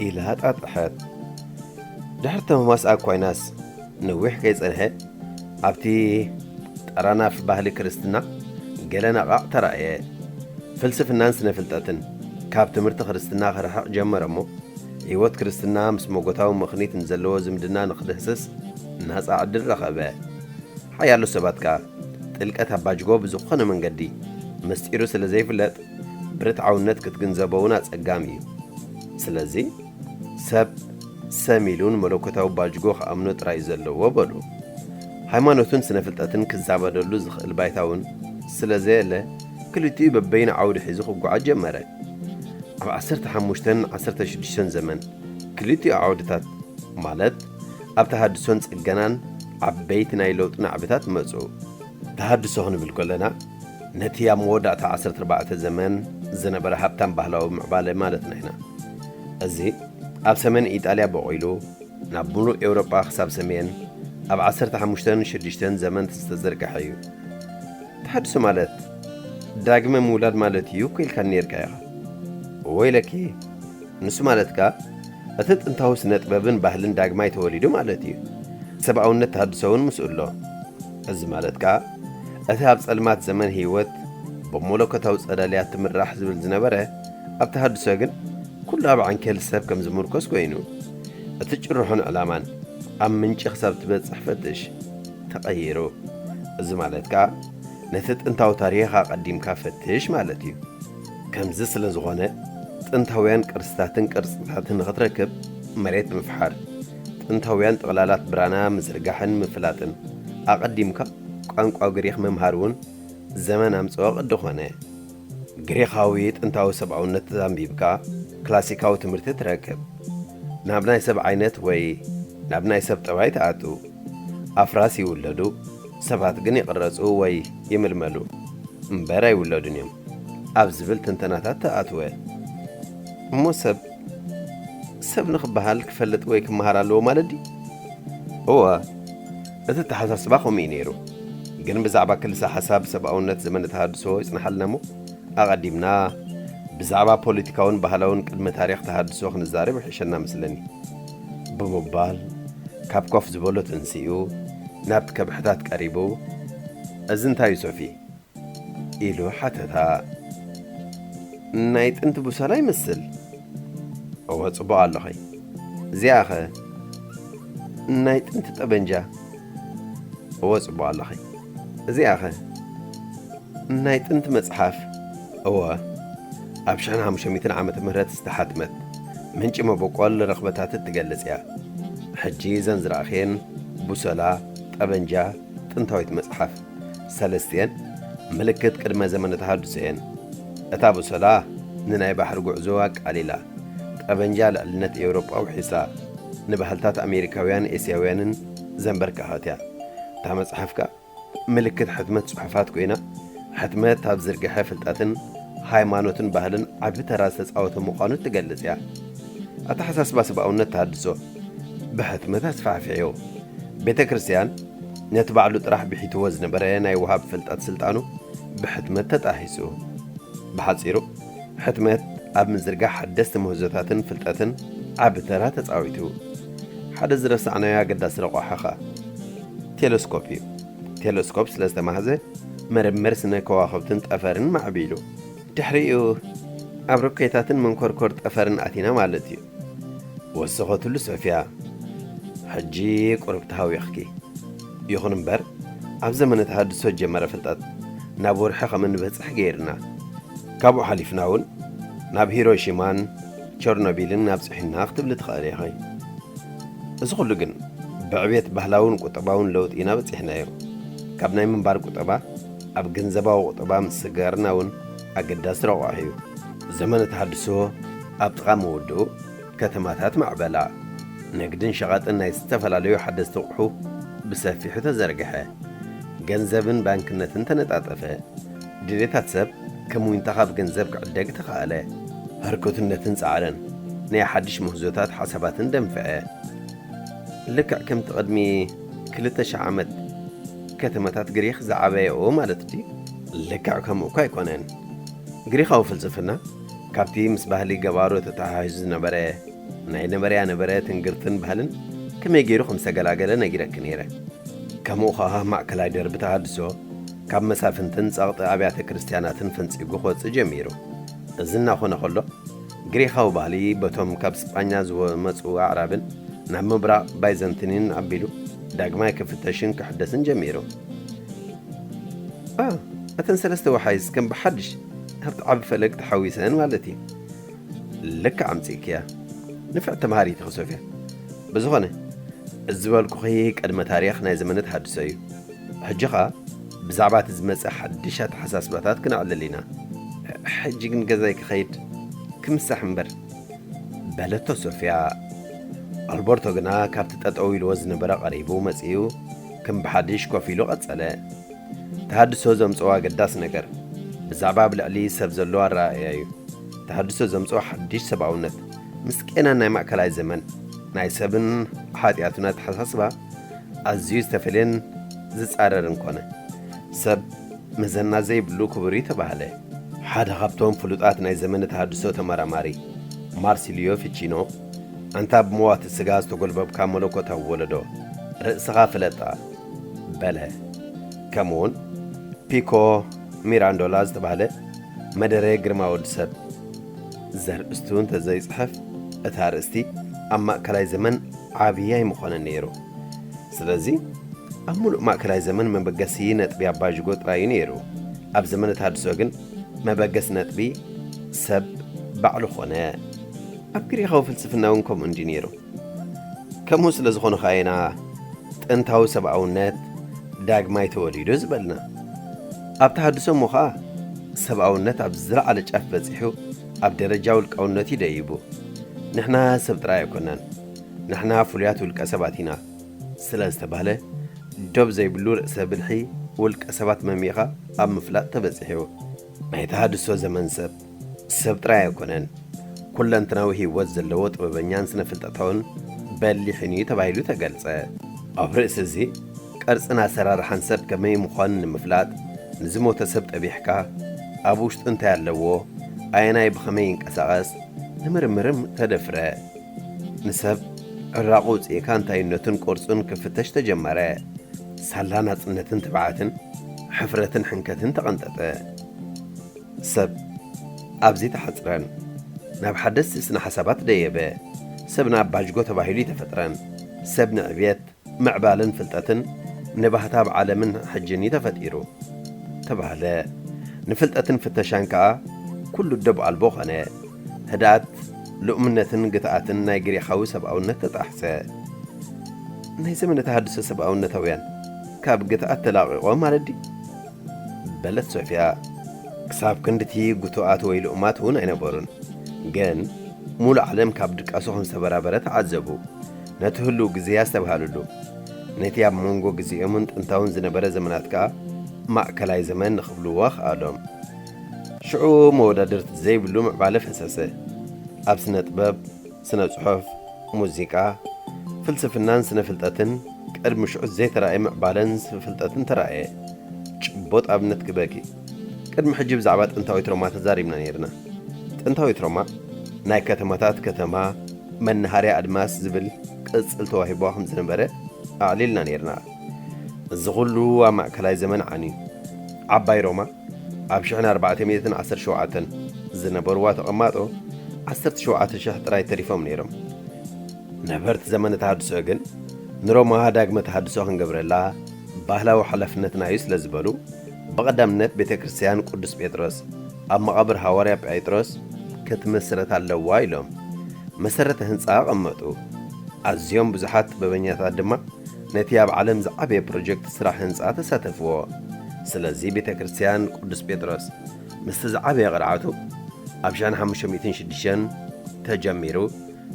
ኢላ ጣጥሐት። ድሕሪ ተምማስ ኣኳይናስ ነዊሕ ከይጸንሐ፣ ኣብቲ ጠራናፍ ባህሊ ክርስትና ገለ ነቓቕ ተራእየ። ፍልስፍናን ስነ ፍልጠትን ካብ ትምህርቲ ክርስትና ክርሕቕ ጀመረ እሞ፣ ህይወት ክርስትና ምስ መጎታዊ ምኽኒት ንዘለዎ ዝምድና ንኽድህስስ ናጻ ዕድል ረኸበ። ሓያሎ ሰባት ከኣ ጥልቀት ኣባጅጎ ብዝኾነ መንገዲ ምስጢሩ ስለ ዘይፍለጥ፣ ብርትዓውነት ክትግንዘቦ እውን ኣጸጋሚ እዩ። ስለዚ፣ ሰብ ሰም ኢሉ ንመለኮታዊ ባጅጎ ክኣምኖ ጥራይ እዩ ዘለዎ በሉ። ሃይማኖትን ስነ ፍልጠትን ክዛበደሉ ዝኽእል ባይታ እውን ስለ ዘየለ፣ ክልቲኡ በበይኑ ዓውዲ ሒዙ ክጓዓዝ ጀመረ። ኣብ ዓሰርተ ሓሙሽተን ዓሰርተ ሽዱሽተን ዘመን፣ ክልቲኡ ዓውድታት፣ ማለት ኣብ ተሃድሶን ጽገናን፣ ዓበይቲ ናይ ለውጢ ናዕብታት መጹ። ተሃድሶ ክንብል ከለና፣ ነቲ ኣብ መወዳእታ ዓሰርተ ኣርባዕተ ዘመን ዝነበረ ሃብታም ባህላዊ ምዕባለ ማለትና ኢና። እዚ ኣብ ሰሜን ኢጣልያ በቒሉ፣ ናብ ምሉእ ኤውሮጳ ክሳብ ሰሜን ኣብ ዓሰርተ ሓሙሽተን ሽዱሽተን ዘመን ዝተዘርግሐ እዩ። ተሃድሶ ማለት ዳግመ ምውላድ ማለት እዩ እኮ ኢልካ ነይርካ ኢኻ። ወይለኪ፣ ንሱ ማለት ከኣ እቲ ጥንታዊ ስነ ጥበብን ባህልን ዳግማይ ተወሊዱ ማለት እዩ። ሰብኣውነት ተሃድሶ እውን ምስኡ ኣሎ። እዚ ማለት ከኣ እቲ ኣብ ጸልማት ዘመን ህይወት ብመለኮታዊ ጸዳልያት ትምራሕ ዝብል ዝነበረ፣ ኣብ ተሃድሶ ግን ኩሉ ኣብ ዓንኬል ሰብ ከም ዝምርኮስ ኮይኑ፣ እቲ ጭርሖን ዕላማን ኣብ ምንጪ ክሳብ ትበጽሕ ፈትሽ ተቐይሩ። እዚ ማለት ከኣ ነቲ ጥንታዊ ታሪኽ ኣቐዲምካ ፈትሽ ማለት እዩ። ከምዚ ስለ ዝኾነ፣ ጥንታውያን ቅርስታትን ቅርጽታትን ንኽትረክብ መሬት ምፍሓር፣ ጥንታውያን ጥቕላላት ብራና ምዝርጋሕን ምፍላጥን፣ ኣቐዲምካ ቋንቋ ግሪኽ ምምሃር እውን ዘመን ኣምጽኦ ቅዲ ኾነ። ግሪኻዊ ጥንታዊ ሰብኣውነት ኣንቢብካ ክላሲካዊ ትምህርቲ ትረክብ። ናብ ናይ ሰብ ዓይነት ወይ ናብ ናይ ሰብ ጠባይ ትኣቱ። ኣፍራስ ይውለዱ፣ ሰባት ግን ይቕረጹ ወይ ይምልመሉ እምበር ኣይውለዱን እዮም ኣብ ዝብል ትንተናታት ተኣትወ። እሞ ሰብ ሰብ ንኽበሃል ክፈልጥ ወይ ክመሃር ኣለዎ ማለት ድዩ? እወ፣ እቲ ኣተሓሳስባ ከምኡ እዩ ነይሩ። ግን ብዛዕባ ክልሰ ሓሳብ ሰብኣውነት ዘመነ ተሃድሶ ይጽንሓልና እሞ፣ ኣቐዲምና ብዛዕባ ፖለቲካውን ባህላውን ቅድመ ታሪኽ ተሃድሶ ክንዛረብ ይሕሸና መስለኒ። ብምባል፣ ካብ ኮፍ ዝበሎ ተንሲኡ፣ ናብቲ ከብሕታት ቀሪቡ፣ "እዚ እንታይ እዩ ሶፊ?" ኢሉ ሓተታ። "ናይ ጥንቲ ቡሰላ ይመስል?" "እወ፣ ጽቡቕ ኣለኺ። እዚኣኸ?" "ናይ ጥንቲ ጠበንጃ?" "እወ፣ ጽቡቕ ኣለኺ። እዚኣኸ?" "ናይ ጥንቲ መጽሓፍ?" "እወ፣ ኣብ ሽሕን ሓሙሽተ ሚእትን ዓመተ ምህረት ዝተሓትመት፣ ምንጪ መበቆል ረኽበታት እትገልጽ እያ። ሕጂ እዘን ዝረኣኽየን ቡሰላ፣ ጠበንጃ፣ ጥንታዊት መጽሓፍ፣ ሰለስቲኤን ምልክት ቅድመ ዘመነ ተሃድሶ እየን። እታ ቡሰላ ንናይ ባሕሪ ጉዕዞ ኣቃሊላ፣ ጠበንጃ ልዕልነት ኤውሮጳ ውሒሳ፣ ንባህልታት ኣሜሪካውያን ኤስያውያንን ዘንበርከኸት እያ። እታ መጽሓፍ ከኣ ምልክት ሕትመት ጽሑፋት ኮይና፣ ሕትመት ኣብ ዝርግሐ ፍልጠትን ሃይማኖትን ባህልን ዓቢ ተራ ዝተጻወተ ምዃኑ ትገልጽ እያ። ኣተሓሳስባ ሰብኣውነት ተሃድሶ ብሕትመት ኣስፋሕፊሕዮ። ቤተ ክርስቲያን ነቲ ባዕሉ ጥራሕ ብሒትዎ ዝነበረ ናይ ወሃብ ፍልጠት ስልጣኑ ብሕትመት ተጣሂሱ። ብሓጺሩ፣ ሕትመት ኣብ ምዝርጋሕ ሓደስቲ ምህዞታትን ፍልጠትን ዓቢ ተራ ተጻዊቱ። ሓደ ዝረሳዕናዮ ኣገዳሲ ረቋሒ ኸኣ ቴለስኮፕ እዩ። ቴለስኮፕ ስለ ዝተማህዘ፣ ምርምር ስነ ከዋኽብትን ጠፈርን ማዕቢሉ። ድሕሪኡ ኣብ ሮኬታትን መንኮርኮር ጠፈርን ኣቲና ማለት እዩ። ወሰኸትሉ ሶፊያ፣ ሕጂ ቁሩብ ተሃዊኽኪ። ይኹን እምበር፣ ኣብ ዘመነ ተሃድሶ ዝጀመረ ፍልጠት ናብ ወርሒ ከም እንበጽሕ ገይርና። ካብኡ ሓሊፍና እውን ናብ ሂሮሺማን ቸርኖቢልን ኣብጺሑና ክትብሊ ትኽእሊ ኢኺ። እዚ ኩሉ ግን ብዕቤት ባህላውን ቁጠባውን ለውጢ ኢና በጺሕናዮ። ካብ ናይ ምንባር ቁጠባ ኣብ ገንዘባዊ ቁጠባ ምስግጋርና እውን ኣገዳሲ ረቋሒ እዩ። ዘመነ ተሃድሶ ኣብ ጥቓ ምውድኡ፣ ከተማታት ማዕበላ። ንግድን ሸቐጥን ናይ ዝተፈላለዩ ሓደስቲ ኣቑሑ ብሰፊሑ ተዘርግሐ። ገንዘብን ባንክነትን ተነጣጠፈ። ድሌታት ሰብ ከም ዊንታ ካብ ገንዘብ ክዕደግ ተኻእለ። ህርኩትነትን ጻዕርን ናይ ሓድሽ ምህዞታት ሓሳባትን ደንፍዐ። ልክዕ ከምቲ ቅድሚ ክልተ ሽሕ ዓመት ከተማታት ግሪኽ ዝዓበያኦ ማለት ድዩ? ልክዕ ከምኡ እኳ ኣይኮነን። ግሪኻዊ ፍልስፍና ካብቲ ምስ ባህሊ ገባሮ ተተሓሒዙ ዝነበረ ናይ ነበረያ ነበረ ትንግርትን ባህልን ከመይ ገይሩ ከም ዝተገላገለ ነጊረኪ ነይረ። ከምኡ ኸኣ ማእከላይ ደርቢ ተሃድሶ ካብ መሳፍንትን ጸቕጢ ኣብያተ ክርስትያናትን ፈንጺጉ ክወጽእ ጀሚሩ። እዚ እናኾነ ከሎ፣ ግሪኻዊ ባህሊ በቶም ካብ ስጳኛ ዝመጹ ኣዕራብን ናብ ምብራቕ ባይዘንቲንን ኣቢሉ ዳግማይ ክፍተሽን ክሕደስን ጀሚሩ። ኣ፣ እተን ሰለስተ ወሓይዝ ከም ብሓድሽ ኣብቲ ዓቢ ፈለግ ተሓዊሰን ማለት እዩ። ልክዕ ኣምጺእክያ። ንፍዕቲ ተምሃሪት ኢኺ ሶፍያ። ብዝኾነ፣ እዚ ዝበልኩኺ ቅድመ ታሪኽ ናይ ዘመነ ተሃድሶ እዩ። ሕጂ ኸኣ ብዛዕባ እቲ ዝመጽእ ሓድሽ ኣተሓሳስባታት ክነዕልል ኢና። ሕጂ ግን ገዛይ ክኸይድ ክምሳሕ እምበር፣ በለቶ ሶፍያ። ኣልበርቶ ግና ካብቲ ጠጠው ኢልዎ ዝነበረ ቀሪቡ መጺኡ ከም ብሓድሽ ኮፍ ኢሉ ቀጸለ። ተሃድሶ ዘምጽኦ ኣገዳሲ ነገር ብዛዕባ ኣብ ልዕሊ ሰብ ዘሎ ኣረኣእያ እዩ። ተሃድሶ ዘምጽኦ ሓድሽ ሰብኣውነት ምስ ቄናን ናይ ማእከላይ ዘመን ናይ ሰብን ሓጢኣቱን ኣተሓሳስባ ኣዝዩ ዝተፈልየን ዝጻረርን ኮነ። ሰብ መዘና ዘይብሉ ክቡር እዩ ተባህለ። ሓደ ካብቶም ፍሉጣት ናይ ዘመነ ተሃድሶ ተመራማሪ ማርሲልዮ ፊቺኖ፣ "ኣንታ ብመዋቲ ስጋ ዝተጎልበብካ መለኮታዊ ወለዶ፣ ርእስኻ ፍለጣ" በለ። ከምኡውን ፒኮ ሚራንዶላ ዝተባህለ መደረ ግርማ ወዲ ሰብ ዘርእስቱ እንተዘይጽሐፍ፣ እቲ ኣርእስቲ ኣብ ማእከላይ ዘመን ዓብዪ ኣይምኾነን ነይሩ። ስለዚ ኣብ ሙሉእ ማእከላይ ዘመን መበገሲ ነጥቢ ኣባጅጎ ጥራይ እዩ ነይሩ። ኣብ ዘመነ ተሃድሶ ግን መበገሲ ነጥቢ ሰብ ባዕሉ ኾነ። ኣብ ግሪኻዊ ፍልስፍና እውን ከምኡ እንዲ ነይሩ። ከምኡ ስለ ዝኾነ ኸኣ ኢና ጥንታዊ ሰብኣውነት ዳግማይ ተወሊዱ ዝበልና። ኣብ ተሃድሶ እሞ ኸኣ ሰብኣውነት ኣብ ዝለዓለ ጫፍ በጺሑ ኣብ ደረጃ ውልቃውነት እዩ ደይቡ። ንሕና ሰብ ጥራይ ኣይኮናን፣ ንሕና ፍሉያት ውልቀ ሰባት ኢና ስለ ዝተባህለ፣ ዶብ ዘይብሉ ርእሰ ብልሒ ውልቀ ሰባት መሚኻ ኣብ ምፍላጥ ተበጺሑ። ናይ ተሃድሶ ዘመን ሰብ፣ ሰብ ጥራይ ኣይኮነን፣ ኩለንትናዊ ህይወት ዘለዎ ጥበበኛን ስነ ፍልጠታውን በሊሕን እዩ ተባሂሉ ተገልጸ። ኣብ ርእሲ እዚ፣ ቅርጽን ኣሰራርሓን ሰብ ከመይ ምዃኑ ንምፍላጥ፣ ንዝሞተ ሰብ ጠቢሕካ፣ ኣብ ውሽጡ እንታይ ኣለዎ፣ ኣየናይ ብኸመይ ይንቀሳቐስ፣ ንምርምርም ተደፍረ። ንሰብ ዕራቑ ውጽኢካ እንታይነቱን ቅርጹን ክፍተሽ ተጀመረ። ሳላ ናጽነትን ትብዓትን፣ ሕፍረትን ሕንከትን ተቐንጠጠ። ሰብ ኣብዚ ተሓጽረን፣ ናብ ሓደስቲ ስነ ሓሳባት ደየበ። ሰብ ንኣባጅጎ ተባሂሉ ይተፈጥረን። ሰብ ንዕብየት፣ ምዕባለን ፍልጠትን፣ ንባህታ ኣብ ዓለምን ሕጅን እዩ ተፈጢሩ ተባህለ። ንፍልጠትን ፍተሻን ከኣ ኩሉ ደብ ኣልቦ ኾነ። ህድኣት፣ ልኡምነትን ግትኣትን ናይ ግሪኻዊ ሰብኣውነት ተጣሕሰ። ናይ ዘመነ ተሃድሶ ሰብኣውነታውያን ካብ ግትኣት ተላቒቖም ማለት ድዩ? በለት ሶፊያ። ክሳብ ክንድቲ ግቱኣት ወይ ልኡማት እውን ኣይነበሩን። ግን ሙሉእ ዓለም ካብ ድቃሱ ከም ዝተበራበረ ተዓዘቡ። ነቲ ህሉው ግዜ ኣስተብሃልሉ። ነቲ ኣብ መንጎ ግዜኦምን ጥንታውን ዝነበረ ዘመናት ከኣ ማእከላይ ዘመን ንኽብልዎ ከኣሎም። ሽዑ መወዳድርቲ ዘይብሉ ምዕባለ ፈሰሰ። ኣብ ስነ ጥበብ፣ ስነ ጽሑፍ፣ ሙዚቃ፣ ፍልስፍናን ስነ ፍልጠትን ቅድሚ ሽዑ ዘይተራእየ ምዕባለን ፍልጠትን ተራእየ። ጭቡጥ ኣብነት ክበኪ። ቅድሚ ሕጂ ብዛዕባ ጥንታዊት ሮማ ተዛሪብና ነይርና። ጥንታዊት ሮማ ናይ ከተማታት ከተማ፣ መናሃርያ ኣድማስ ዝብል ቅጽል ተዋሂቦ ከም ዝነበረ ኣዕሊልና ነይርና። እዚ ኩሉ ኣብ ማእከላይ ዘመን ዓንዩ። ዓባይ ሮማ ኣብ ሽሕን ኣርባዕተ ሚእትን ዓሰርተ ሸውዓተን ዝነበርዋ ተቐማጦ ዓሰርተ ሸውዓተ ሽሕ ጥራይ ተሪፎም ነይሮም። ነበርቲ ዘመነ ተሃድሶ ግን ንሮማ ዳግመ ተሃድሶ ክንገብረላ ባህላዊ ሓላፍነትና እዩ ስለ ዝበሉ፣ ብቐዳምነት ቤተ ክርስቲያን ቅዱስ ጴጥሮስ ኣብ መቓብር ሃዋርያ ጴጥሮስ ክትምስረት ኣለዋ ኢሎም መሰረተ ህንጻ ኣቐመጡ። ኣዝዮም ብዙሓት ጥበበኛታት ድማ ነቲ ኣብ ዓለም ዝዓበየ ፕሮጀክት ስራሕ ህንጻ ተሳተፍዎ። ስለዚ ቤተ ክርስቲያን ቅዱስ ጴጥሮስ ምስቲ ዝዓበየ ቅርዓቱ ኣብ ሽሕን ሓሙሽተ ሚእትን ሽዱሽተን ተጀሚሩ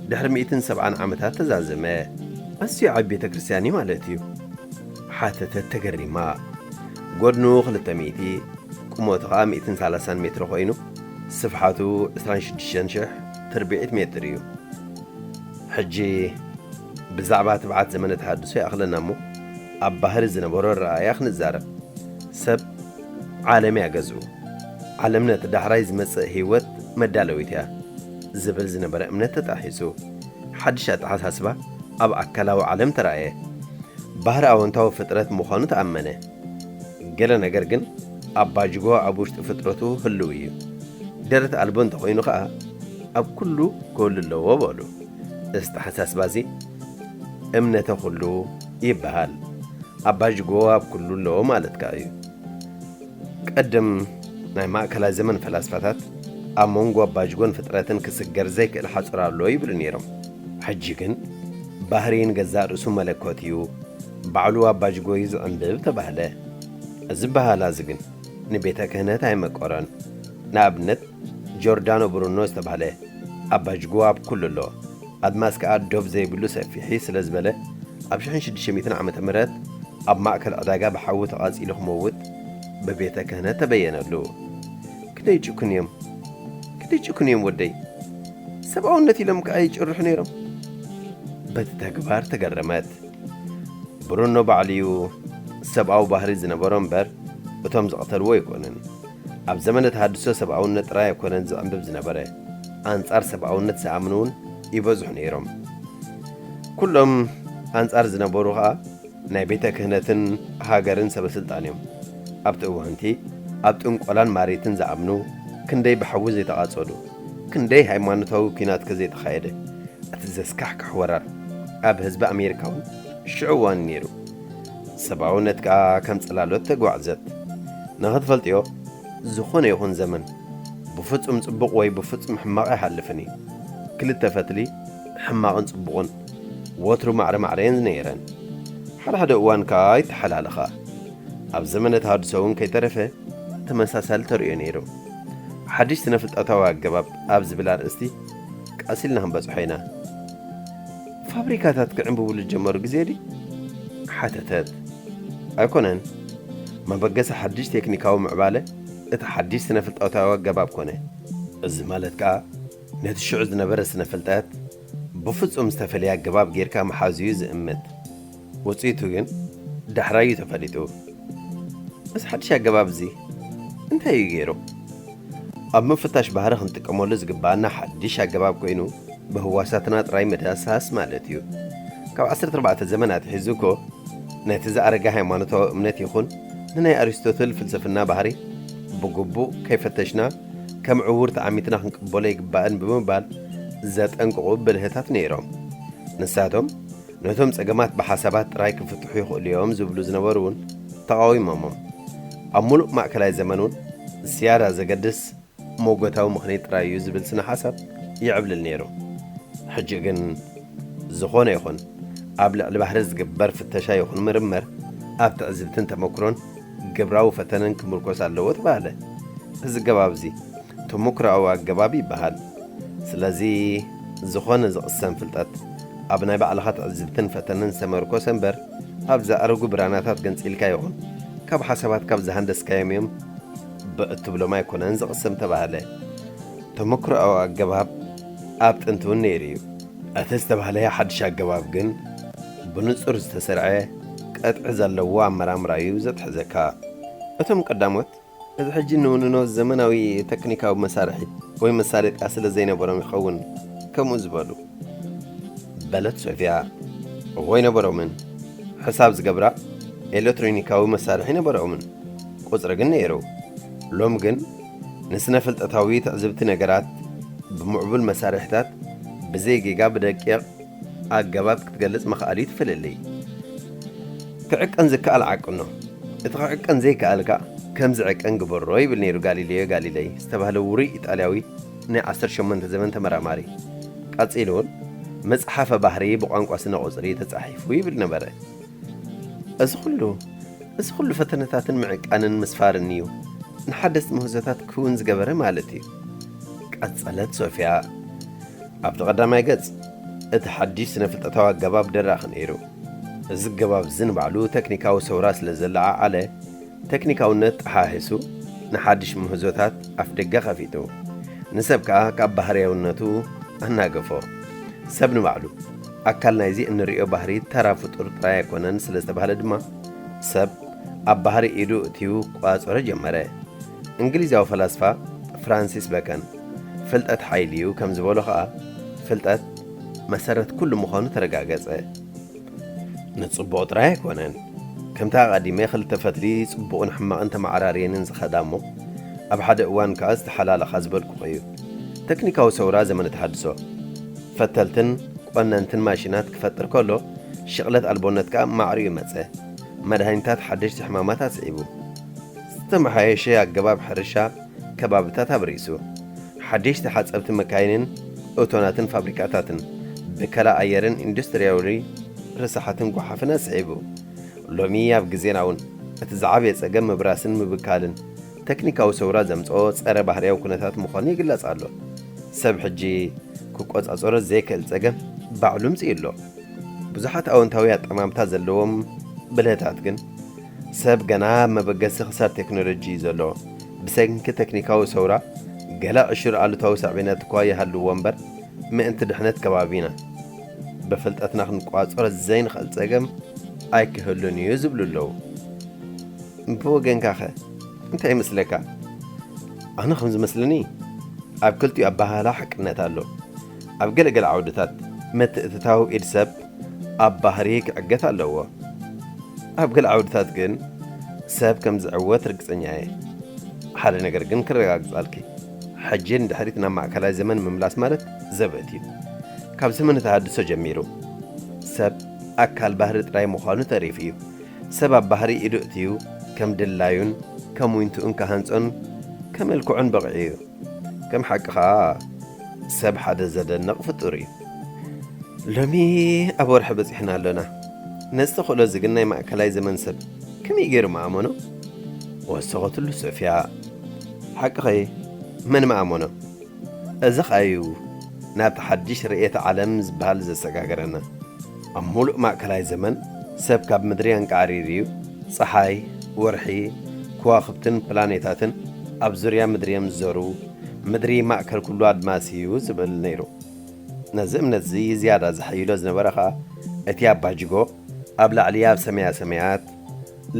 ድሕሪ ሚእትን ሰብዓን ዓመታት ተዛዘመ። ኣዝዩ ዓቢ ቤተ ክርስቲያን እዩ ማለት እዩ? ሓተተት ተገሪማ። ጎድኑ ክልተ ሚእቲ፣ ቁመቱ ኸኣ ሚእትን ሰላሳን ሜትሮ ኮይኑ፣ ስፍሓቱ ዕስራን ሽዱሽተን ሽሕ ትርብዒት ሜትር እዩ። ሕጂ ብዛዕባ ትብዓት ዘመነ ተሃድሶ ይኣኽለና እሞ፣ ኣብ ባህሪ ዝነበሮ ኣረኣእያ ክንዛረብ። ሰብ ዓለም እያ ገዝኡ። ዓለም ነቲ ዳሕራይ ዝመጽእ ህይወት መዳለዊት እያ ዝብል ዝነበረ እምነት ተጣሒሱ፣ ሓድሽ ኣተሓሳስባ ኣብ ኣካላዊ ዓለም ተራእየ። ባህሪ ኣወንታዊ ፍጥረት ምዃኑ ተኣመነ። ገለ ነገር ግን ኣባጅጎ ኣብ ውሽጢ ፍጥረቱ ህልው እዩ። ደረት ኣልቦ እንተኾይኑ ኸኣ ኣብ ኩሉ ክህሉ ኣለዎ በሉ። እዚ ኣተሓሳስባ እዚ እምነተ ኩሉ ይበሃል። ኣባጅጎ ኣብ ኩሉ ኣለዎ ማለት ከኣ እዩ። ቀደም ናይ ማእከላይ ዘመን ፈላስፋታት ኣብ መንጎ ኣባጅጎን ፍጥረትን ክስገር ዘይክእል ሓጹር ኣሎ ይብሉ ነይሮም። ሕጂ ግን ባህሪ ንገዛእ ርእሱ መለኮት እዩ፣ ባዕሉ ኣባጅጎ እዩ ዝዕንብብ ተባህለ። እዚ በሃላ እዚ ግን ንቤተ ክህነት ኣይመቀሮን። ንኣብነት ጆርዳኖ ብሩኖ ዝተባህለ ኣባጅጎ ኣብ ኩሉ ኣሎ፣ ኣድማስ ከኣ ዶብ ዘይብሉ ሰፊሒ ስለ ዝበለ ኣብ ሽሕን ሽዱሽተ ሚእትን ዓመተ ምህረት ኣብ ማእከል ዕዳጋ ብሓዊ ተቓጺሉ ክመውት ብቤተ ክህነት ተበየነሉ። ክንደይ ጭኩን እዮም፣ ክንደይ ጭኩን እዮም ወደይ። ሰብኣውነት ኢሎም ከኣ ይጭርሑ ነይሮም። በቲ ተግባር ተገረመት። ብሩኖ ባዕሉ እዩ ሰብኣዊ ባህሪ ዝነበሮ እምበር እቶም ዝቐተልዎ ኣይኮኑን። ኣብ ዘመነ ተሃድሶ ሰብኣውነት ጥራይ ኣይኮነን ዝዕንብብ ዝነበረ፣ ኣንጻር ሰብኣውነት ዝኣምኑ እውን ይበዝሑ ነይሮም። ኩሎም ኣንጻር ዝነበሩ ኸኣ ናይ ቤተ ክህነትን ሃገርን ሰበ ስልጣን እዮም። ኣብቲ እዋንቲ ኣብ ጥንቆላን ማሪትን ዝኣምኑ ክንደይ ብሓዊ ዘይተቓጸሉ፣ ክንደይ ሃይማኖታዊ ኲናት ከዘይተኻየደ፣ እቲ ዘስካሕክሕ ወራር ኣብ ህዝቢ ኣሜሪካ እውን ሽዑ እዋን ነይሩ። ሰብኣውነት ከኣ ከም ጽላሎት ተጓዕዘት። ንኽትፈልጥዮ፣ ዝኾነ ይኹን ዘመን ብፍጹም ጽቡቕ ወይ ብፍጹም ሕማቕ ኣይሓልፍን እዩ። ክልተ ፈትሊ፣ ሕማቕን ጽቡቕን፣ ወትሩ ማዕረ ማዕረ እየን ዝነይረን። ሓደ ሓደ እዋን ከኣ ይተሓላለኻ። ኣብ ዘመነ ተሃድሶ እውን ከይተረፈ ተመሳሳሊ ተርእዮ ነይሩ። ሓድሽ ስነ-ፍልጠታዊ ኣገባብ ኣብ ዝብል ኣርእስቲ ቀስ ኢልና ክንበጽሖ ኢና። ፋብሪካታት ክዕምብቡ ዝጀመሩ ግዜ ድዩ? ሓተተት። ኣይኮነን። መበገሲ ሓድሽ ቴክኒካዊ ምዕባለ እቲ ሓድሽ ስነ-ፍልጠታዊ ኣገባብ ኮነ። እዚ ማለት ከኣ ነቲ ሽዑ ዝነበረ ስነ-ፍልጠት ብፍጹም ዝተፈልየ ኣገባብ ጌርካ ምሓዙ እዩ ዝእምት። ውጽኢቱ ግን ዳሕራይ እዩ ተፈሊጡ። እዚ ሓድሽ ኣገባብ እዚ እንታይ እዩ ገይሩ? ኣብ ምፍታሽ ባህሪ ክንጥቀመሉ ዝግባኣና ሓድሽ ኣገባብ ኮይኑ፣ ብህዋሳትና ጥራይ ምድህሳስ ማለት እዩ። ካብ ዓሰርተ ኣርባዕተ ዘመን ኣትሒዙ እኮ ነቲ ዝኣረገ ሃይማኖታዊ እምነት ይኹን ንናይ ኣሪስቶትል ፍልስፍና ባህሪ ብግቡእ ከይፈተሽና ከም ዕዉር ተዓሚትና ክንቅበሎ ይግባእን ብምባል ዘጠንቅቑ ብልህታት ነይሮም። ንሳቶም ነቶም ጸገማት ብሓሳባት ጥራይ ክፍትሑ ይኽእሉ እዮም ዝብሉ ዝነበሩ እውን ተቓዊሞሞም። ኣብ ምሉእ ማእከላይ ዘመን እውን ዝያዳ ዘገድስ መጎታዊ ምኽንያት ጥራይ እዩ ዝብል ስነ ሓሳብ ይዕብልል ነይሩ። ሕጂ ግን ዝኾነ ይኹን ኣብ ልዕሊ ባህሪ ዝግበር ፍተሻ ይኹን ምርምር ኣብ ትዕዝብትን ተመክሮን ግብራዊ ፈተነን ክምርኮስ ኣለዎ ተባህለ። እዚ ኣገባብ እዚ ተመክሮኣዊ ኣገባብ ይበሃል። ስለዚ ዝኾነ ዝቕሰም ፍልጠት ኣብ ናይ ባዕልኻ ትዕዝብትን ፈተነን ዝተመርኮሰ እምበር ኣብ ዝኣረጉ ብራናታት ገንጺልካ ይኹን ካብ ሓሳባት ካብ ዝሃንደስካዮም እዮም ብእትብሎም ኣይኮነን ዝቕሰም ተባህለ። ተመክሮኣዊ ኣገባብ ኣብ ጥንቲ እውን ነይሩ እዩ። እቲ ዝተባህለ ሓድሽ ኣገባብ ግን ብንጹር ዝተሰርዐ ቀጥዒ ዘለዎ ኣመራምራ እዩ ዘትሕዘካ። እቶም ቀዳሞት እዚ ሕጂ እንውንኖ ዘመናዊ ተክኒካዊ መሳርሒ ወይ መሳለጥያ ስለ ዘይነበሮም ይኸውን ከምኡ ዝበሉ። በለት ሶፊያ። እዎ ኣይነበሮምን። ሕሳብ ዝገብራ ኤሌክትሮኒካዊ መሳርሒ ኣይነበሮምን። ቁጽሪ ግን ነይሩ። ሎም ግን ንስነ ፍልጠታዊ ትዕዝብቲ ነገራት ብምዕቡል መሳርሒታት ብዘይ ጌጋ ብደቂቕ ኣገባብ ክትገልጽ ምኽኣል እዩ እቲ ፍልልይ። ክዕቀን ዝከኣል ዓቅኖ፣ እቲ ክዕቀን ዘይከኣል ከኣ ከም ዝዕቀን ግበሮ ይብል ነይሩ ጋሊሌዮ ጋሊለይ ዝተባህለ ውሩይ ኢጣልያዊ ናይ ዓሰርተ ሸሞንተ ዘመን ተመራማሪ። ቀጺሉ እውን መጽሓፈ ባህሪ ብቋንቋ ስነ ቁጽሪ ተጻሒፉ ይብል ነበረ። እዚ ኩሉ፣ እዚ ኩሉ ፈተነታትን ምዕቃንን ምስፋርን እዩ ንሓደስቲ ምህዞታት ክውን ዝገበረ ማለት እዩ። ቀጸለት ሶፊያ። ኣብቲ ቀዳማይ ገጽ፣ እቲ ሓድሽ ስነ-ፍልጠታዊ ኣገባብ ደራኺ ነይሩ። እዚ ኣገባብ እዚ ንባዕሉ ተክኒካዊ ሰውራ ስለ ዘለዓዓለ፣ ተክኒካውነት ጠሓሒሱ ንሓድሽ ምህዞታት ኣፍደገ ከፊቱ። ንሰብ ከኣ ካብ ባህርያውነቱ ኣናገፎ። ሰብ ንባዕሉ ኣካል ናይዚ እንርእዮ ባህሪ ተራ ፍጡር ጥራይ ኣይኮነን ስለ ዝተባህለ ድማ፣ ሰብ ኣብ ባህሪ ኢዱ እትዩ ክቋጸሮ ጀመረ። እንግሊዛዊ ፈላስፋ ፍራንሲስ በከን፣ "ፍልጠት ሓይሊ እዩ" ከም ዝበሎ ኸኣ፣ ፍልጠት መሰረት ኩሉ ምዃኑ ተረጋገጸ። ንጽቡቕ ጥራይ ኣይኮነን። ከምቲ ኣቐዲመ ክልተ ፈትሊ ጽቡቕን ሕማቕን ተመዓራርየንን ዝኸዳ እሞ፣ ኣብ ሓደ እዋን ከኣ ዝተሓላለኻ ዝበልኩኺ እዩ። ተክኒካዊ ሰውራ ዘመነ ተሃድሶ፣ ፈተልትን ቆነንትን ማሽናት ክፈጥር ከሎ፣ ሽቕለት ኣልቦነት ከኣ ማዕሪኡ መጸ። መድሃኒታት ሓደሽቲ ሕማማት ኣስዒቡ። ዝተመሓየሸ ኣገባብ ሕርሻ ከባብታት ኣብሪሱ። ሓደሽቲ ሓጸብቲ መካይንን እቶናትን ፋብሪካታትን፣ ብከላ ኣየርን ኢንዱስትርያዊ ርሳሓትን ጓሓፍን ኣስዒቡ። ሎሚ ኣብ ግዜና እውን እቲ ዝዓበየ ጸገም ምብራስን ምብካልን ተክኒካዊ ሰውራ ዘምጽኦ ጸረ ባህርያዊ ኩነታት ምዃኑ ይግለጽ ኣሎ። ሰብ ሕጂ ክቆጻጸሮ ዘይክእል ጸገም ባዕሉ ኣምጺኡ ኣሎ። ብዙሓት ኣወንታዊ ኣጠማምታ ዘለዎም ብልህታት ግን፣ ሰብ ገና ኣብ መበገሲ ክሳብ ቴክኖሎጂ እዩ ዘሎ። ብሰንኪ ተክኒካዊ ሰውራ፣ ገለ ዕሹር ኣሉታዊ ሳዕቤናት እኳ ይሃልዎ እምበር፣ ምእንቲ ድሕነት ከባቢና፣ ብፍልጠትና ክንቋጸሮ ዘይንኽእል ጸገም ኣይክህሉን እዩ ዝብሉ ኣለዉ። ብወገንካኸ እንታይ ይመስለካ? ኣነ ከም ዝመስለኒ፣ ኣብ ክልቲኡ ኣበሃህላ ሓቅነት ኣሎ። ኣብ ገለ ገለ ዓውድታት፣ ምትእትታው ኢድ ሰብ ኣብ ባህሪ ክዕገት ኣለዎ። ኣብ ገለ ዓውድታት ግን፣ ሰብ ከም ዝዕወት ርግጸኛ እየ። ሓደ ነገር ግን ክረጋግጻልኪ፣ ሕጂ ንድሕሪት ናብ ማእከላይ ዘመን ምምላስ ማለት ዘበት እዩ። ካብ ዘመነ ተሃድሶ ጀሚሩ ሰብ ኣካል ባህሪ ጥራይ ምዃኑ ተሪፉ እዩ። ሰብ ኣብ ባህሪ ኢዱ እትዩ ከም ድላዩን ከም ዊንትኡን ክሃንጾን ከመልክዖን በቒዑ እዩ። ከም ሓቂ ኸኣ ሰብ ሓደ ዘደንቕ ፍጡር እዩ። ሎሚ ኣብ ወርሒ በጺሕና ኣሎና። ነዚ ተኽእሎ እዚ ግን ናይ ማእከላይ ዘመን ሰብ ከመይ ገይሩ ምኣመኖ? ወሰኸትሉ ሶፍያ። ሓቅኸይ፣ መን ምኣመኖ? እዚ ኸኣዩ ናብቲ ሓድሽ ርእየተ ዓለም ዝበሃል ዘሰጋገረና። ኣብ ሙሉእ ማእከላይ ዘመን ሰብ ካብ ምድሪ ኣንቃዕሪሩ እዩ። ጸሓይ፣ ወርሒ፣ ከዋኽብትን ፕላኔታትን ኣብ ዙርያ ምድሪ እዮም ዝዞሩ። ምድሪ ማእከል ኩሉ ኣድማስ እዩ ዝብል ነይሩ። ነዚ እምነት እዚ ዝያዳ ዘሐይሎ ዝነበረ ኸኣ እቲ ኣባጅጎ ኣብ ላዕሊ ኣብ ሰማያ ሰማያት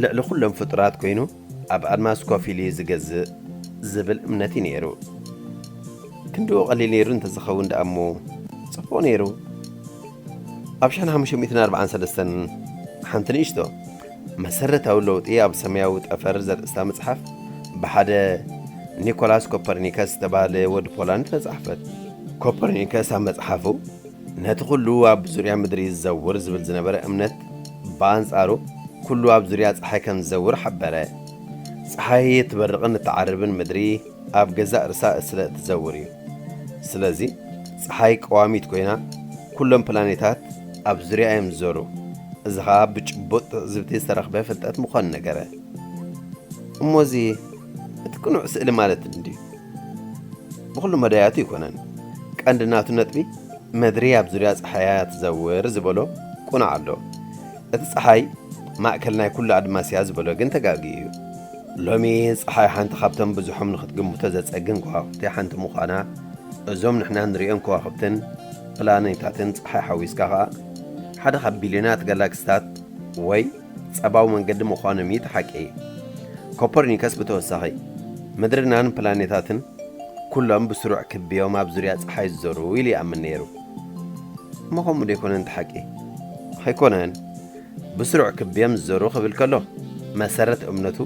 ልዕሊ ኩሎም ፍጡራት ኮይኑ ኣብ ኣድማስ ኮፍ ኢሉ እዩ ዝገዝእ ዝብል እምነት እዩ ነይሩ። ክንድኡ ቀሊል ነይሩ እንተዝኸውን ደኣ እሞ ጽቡቕ ነይሩ። ኣብ ሽሕን ሓሙሽተ ሚእትን ኣርባዓን ሰለስተን ሓንቲ ንእሽቶ መሰረታዊ ለውጢ ኣብ ሰማያዊ ጠፈር ዘርእስታ መጽሓፍ ብሓደ ኒኮላስ ኮፐርኒከስ ዝተባህለ ወዲ ፖላንድ ተጻሕፈት። ኮፐርኒከስ ኣብ መጽሓፉ ነቲ ኩሉ ኣብ ዙርያ ምድሪ ዝዘውር ዝብል ዝነበረ እምነት ብኣንጻሩ ኩሉ ኣብ ዙርያ ጸሓይ ከም ዝዘውር ሓበረ። ጸሓይ እትበርቕን እትዓርብን ምድሪ ኣብ ገዛእ ርእሳ ስለ እትዘውር እዩ። ስለዚ ጸሓይ ቀዋሚት ኮይና ኩሎም ፕላኔታት ኣብ ዙርያ እዮም ዝዞሩ። እዚ ኸኣ ብጭቡጥ ትዕዝብቲ ዝተረኽበ ፍልጠት ምዃኑ ነገረ። እሞ እዚ እቲ ቅኑዕ ስእሊ ማለት እንድዩ? ብኹሉ መዳያቱ ኣይኮነን። ቀንዲ ናቱ ነጥቢ ምድሪ ኣብ ዙርያ ጸሓያ ትዘውር ዝበሎ ቅኑዕ ኣሎ። እቲ ጸሓይ ማእከል ናይ ኩሉ ኣድማስ እያ ዝበሎ ግን ተጋግዩ እዩ። ሎሚ ጸሓይ ሓንቲ ካብቶም ብዙሖም ንኽትግምቶ ዘጸግም ከዋኽብቲ ሓንቲ ምዃና፣ እዞም ንሕና ንርእዮም ከዋኽብትን ፕላኔታትን ጸሓይ ሓዊስካ ኸኣ ሓደ ካብ ቢልዮናት ጋላክስታት ወይ ጸባዊ መንገዲ ምዃኖም እዩ እቲ ሓቂ። ኮፐርኒከስ ብተወሳኺ ምድርናን ፕላኔታትን ኩሎም ብስሩዕ ክብዮም ኣብ ዙርያ ጸሓይ ዝዞሩ ኢሉ ይኣምን ነይሩ። እሞ ከምኡ ዶ ኣይኮነን እቲ ሓቂ? ኣይኮነን። ብስሩዕ ክብዮም ዝዞሩ ክብል ከሎ መሰረት እምነቱ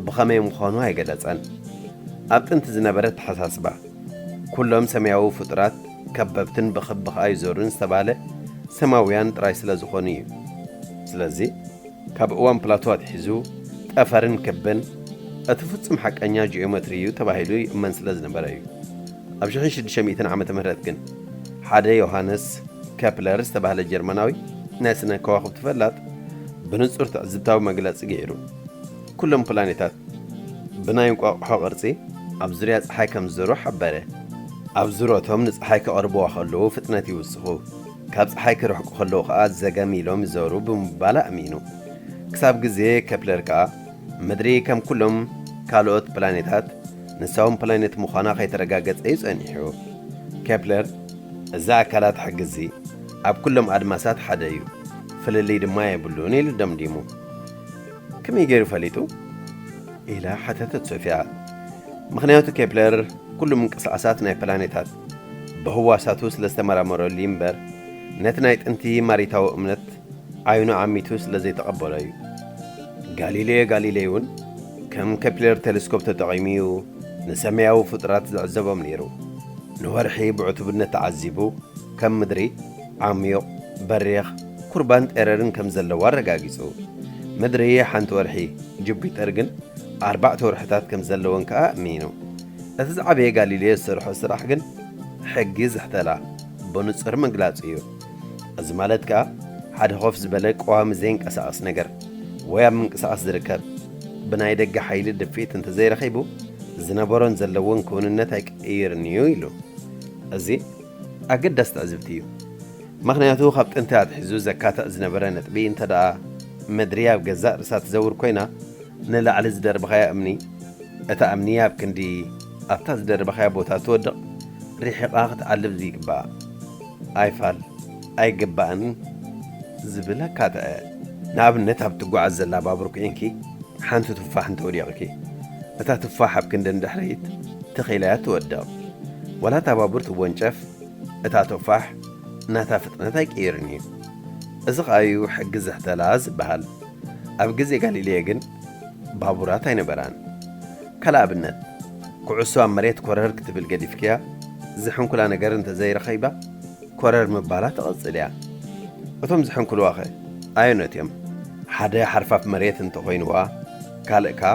ብኸመይ ምዃኑ ኣይገለጸን። ኣብ ጥንቲ ዝነበረ ኣተሓሳስባ ኩሎም ሰማያዊ ፍጡራት ከበብትን ብኽቢ ኸኣ ይዞሩን ዝተባህለ ሰማያውያን ጥራይ ስለ ዝኾኑ እዩ። ስለዚ ካብ እዋን ፕላቶ ኣትሒዙ ጠፈርን ክብን እቲ ፍጹም ሓቀኛ ጂኦሜትሪ እዩ ተባሂሉ ይእመን ስለ ዝነበረ እዩ። ኣብ ሽሕን ሽዱሽተ ሚእትን ዓመተ ምህረት ግን ሓደ ዮሃንስ ከፕለር ዝተባህለ ጀርመናዊ ናይ ስነ ከዋኽብቲ ፈላጥ ብንጹር ትዕዝብታዊ መግለጺ ገይሩ። ኩሎም ፕላኔታት ብናይ እንቋቑሖ ቅርጺ ኣብ ዙርያ ጸሓይ ከም ዝዞሩ ሓበረ። ኣብ ዙረቶም ንጸሓይ ክቐርብዋ ከለዉ ፍጥነት ይውስኹ፣ ካብ ጸሓይ ክርሕቁ ከለዉ ኸኣ ዘገም ኢሎም ይዞሩ ብምባል ኣእሚኑ። ክሳብ ግዜ ከፕለር ከኣ ምድሪ ከም ኩሎም ካልኦት ፕላኔታት ንሳ እውን ፕላኔት ምዃና ከይተረጋገጸ እዩ ጸኒሑ። ኬፕለር፣ እዚ ኣካላት ሕጊ እዚ ኣብ ኩሎም ኣድማሳት ሓደ እዩ፣ ፍልልይ ድማ የብሉን ኢሉ ደምዲሙ። ከመይ ገይሩ ፈሊጡ? ኢላ ሓተተት ሶፊያ። ምኽንያቱ ኬፕለር ኩሉ ምንቅስቓሳት ናይ ፕላኔታት ብህዋሳቱ ስለ ዝተመራመረሉ እዩ እምበር፣ ነቲ ናይ ጥንቲ ማሪታዊ እምነት ዓይኑ ዓሚቱ ስለ ዘይተቐበሎ እዩ። ጋሊሌዮ ጋሊሌይ እውን ከም ኬፕለር ቴሌስኮፕ ተጠቒሙ እዩ ንሰማያዊ ፍጡራት ዝዕዘቦም ነይሩ። ንወርሒ ብዕቱብነት ተዓዚቡ፣ ከም ምድሪ ዓሚቕ፣ በሪኽ፣ ኩርባን ጤረርን ከም ዘለዋ ኣረጋጊጹ። ምድሪ ሓንቲ ወርሒ፣ ጁፒተር ግን ኣርባዕተ ወርሕታት ከም ዘለወን ከኣ ኣእሚኑ። እቲ ዝዓበየ ጋሊሌዮ ዝሰርሖ ስራሕ ግን ሕጊ ዝሕተላ ብንጹር ምግላጹ እዩ። እዚ ማለት ከኣ ሓደ ኮፍ ዝበለ ቀዋሚ ዘይንቀሳቐስ ነገር ወይ ኣብ ምንቅስቓስ ዝርከብ ብናይ ደገ ሓይሊ ድፍኢት እንተዘይረኺቡ ዝነበሮን ዘለዎን ክውንነት ኣይቅይርን እዩ ኢሉ። እዚ ኣገዳሲ ትዕዝብቲ እዩ። ምኽንያቱ ካብ ጥንቲ ኣትሒዙ ዘካትዕ ዝነበረ ነጥቢ እንተ ደኣ ምድሪ ኣብ ገዛእ ርእሳ ትዘውር ኮይና ንላዕሊ ዝደርበኻዮ እምኒ፣ እታ እምኒ ኣብ ክንዲ ኣብታ ዝደርበኻዮ ቦታ ትወድቕ ርሒቓ ክትዓልብ ዝይግባኣ። ኣይፋል፣ ኣይግባእን ዝብል ኣካትዐ። ንኣብነት ኣብ ትጓዓዝ ዘላ ባቡር ኮይንኪ ሓንቲ ቱፋሕ እንተወዲቕኪ፣ እታ ቱፋሕ ኣብ ክንዲ ንድሕሪት ትኺላያ ትወድቕ። ዋላ እታ ባቡር ትወንጨፍ፣ እታ ቱፋሕ ናታ ፍጥነት ኣይቅይርን እዩ። እዚ ኸኣ እዩ ሕጊ ዝሕተላ ዝበሃል። ኣብ ግዜ ጋሊሌዮ ግን ባቡራት ኣይነበራን። ካልእ ኣብነት፣ ኩዕሶ ኣብ መሬት ኮረር ክትብል ገዲፍክያ፣ ዝሕንኩላ ነገር እንተዘይረኸይባ፣ ኮረር ምባላ ትቕጽል እያ። እቶም ዝሕንኩልዋኸ ኣየኖት እዮም? ሓደ ሓርፋፍ መሬት እንተኾይንዋ፣ ካልእ ከኣ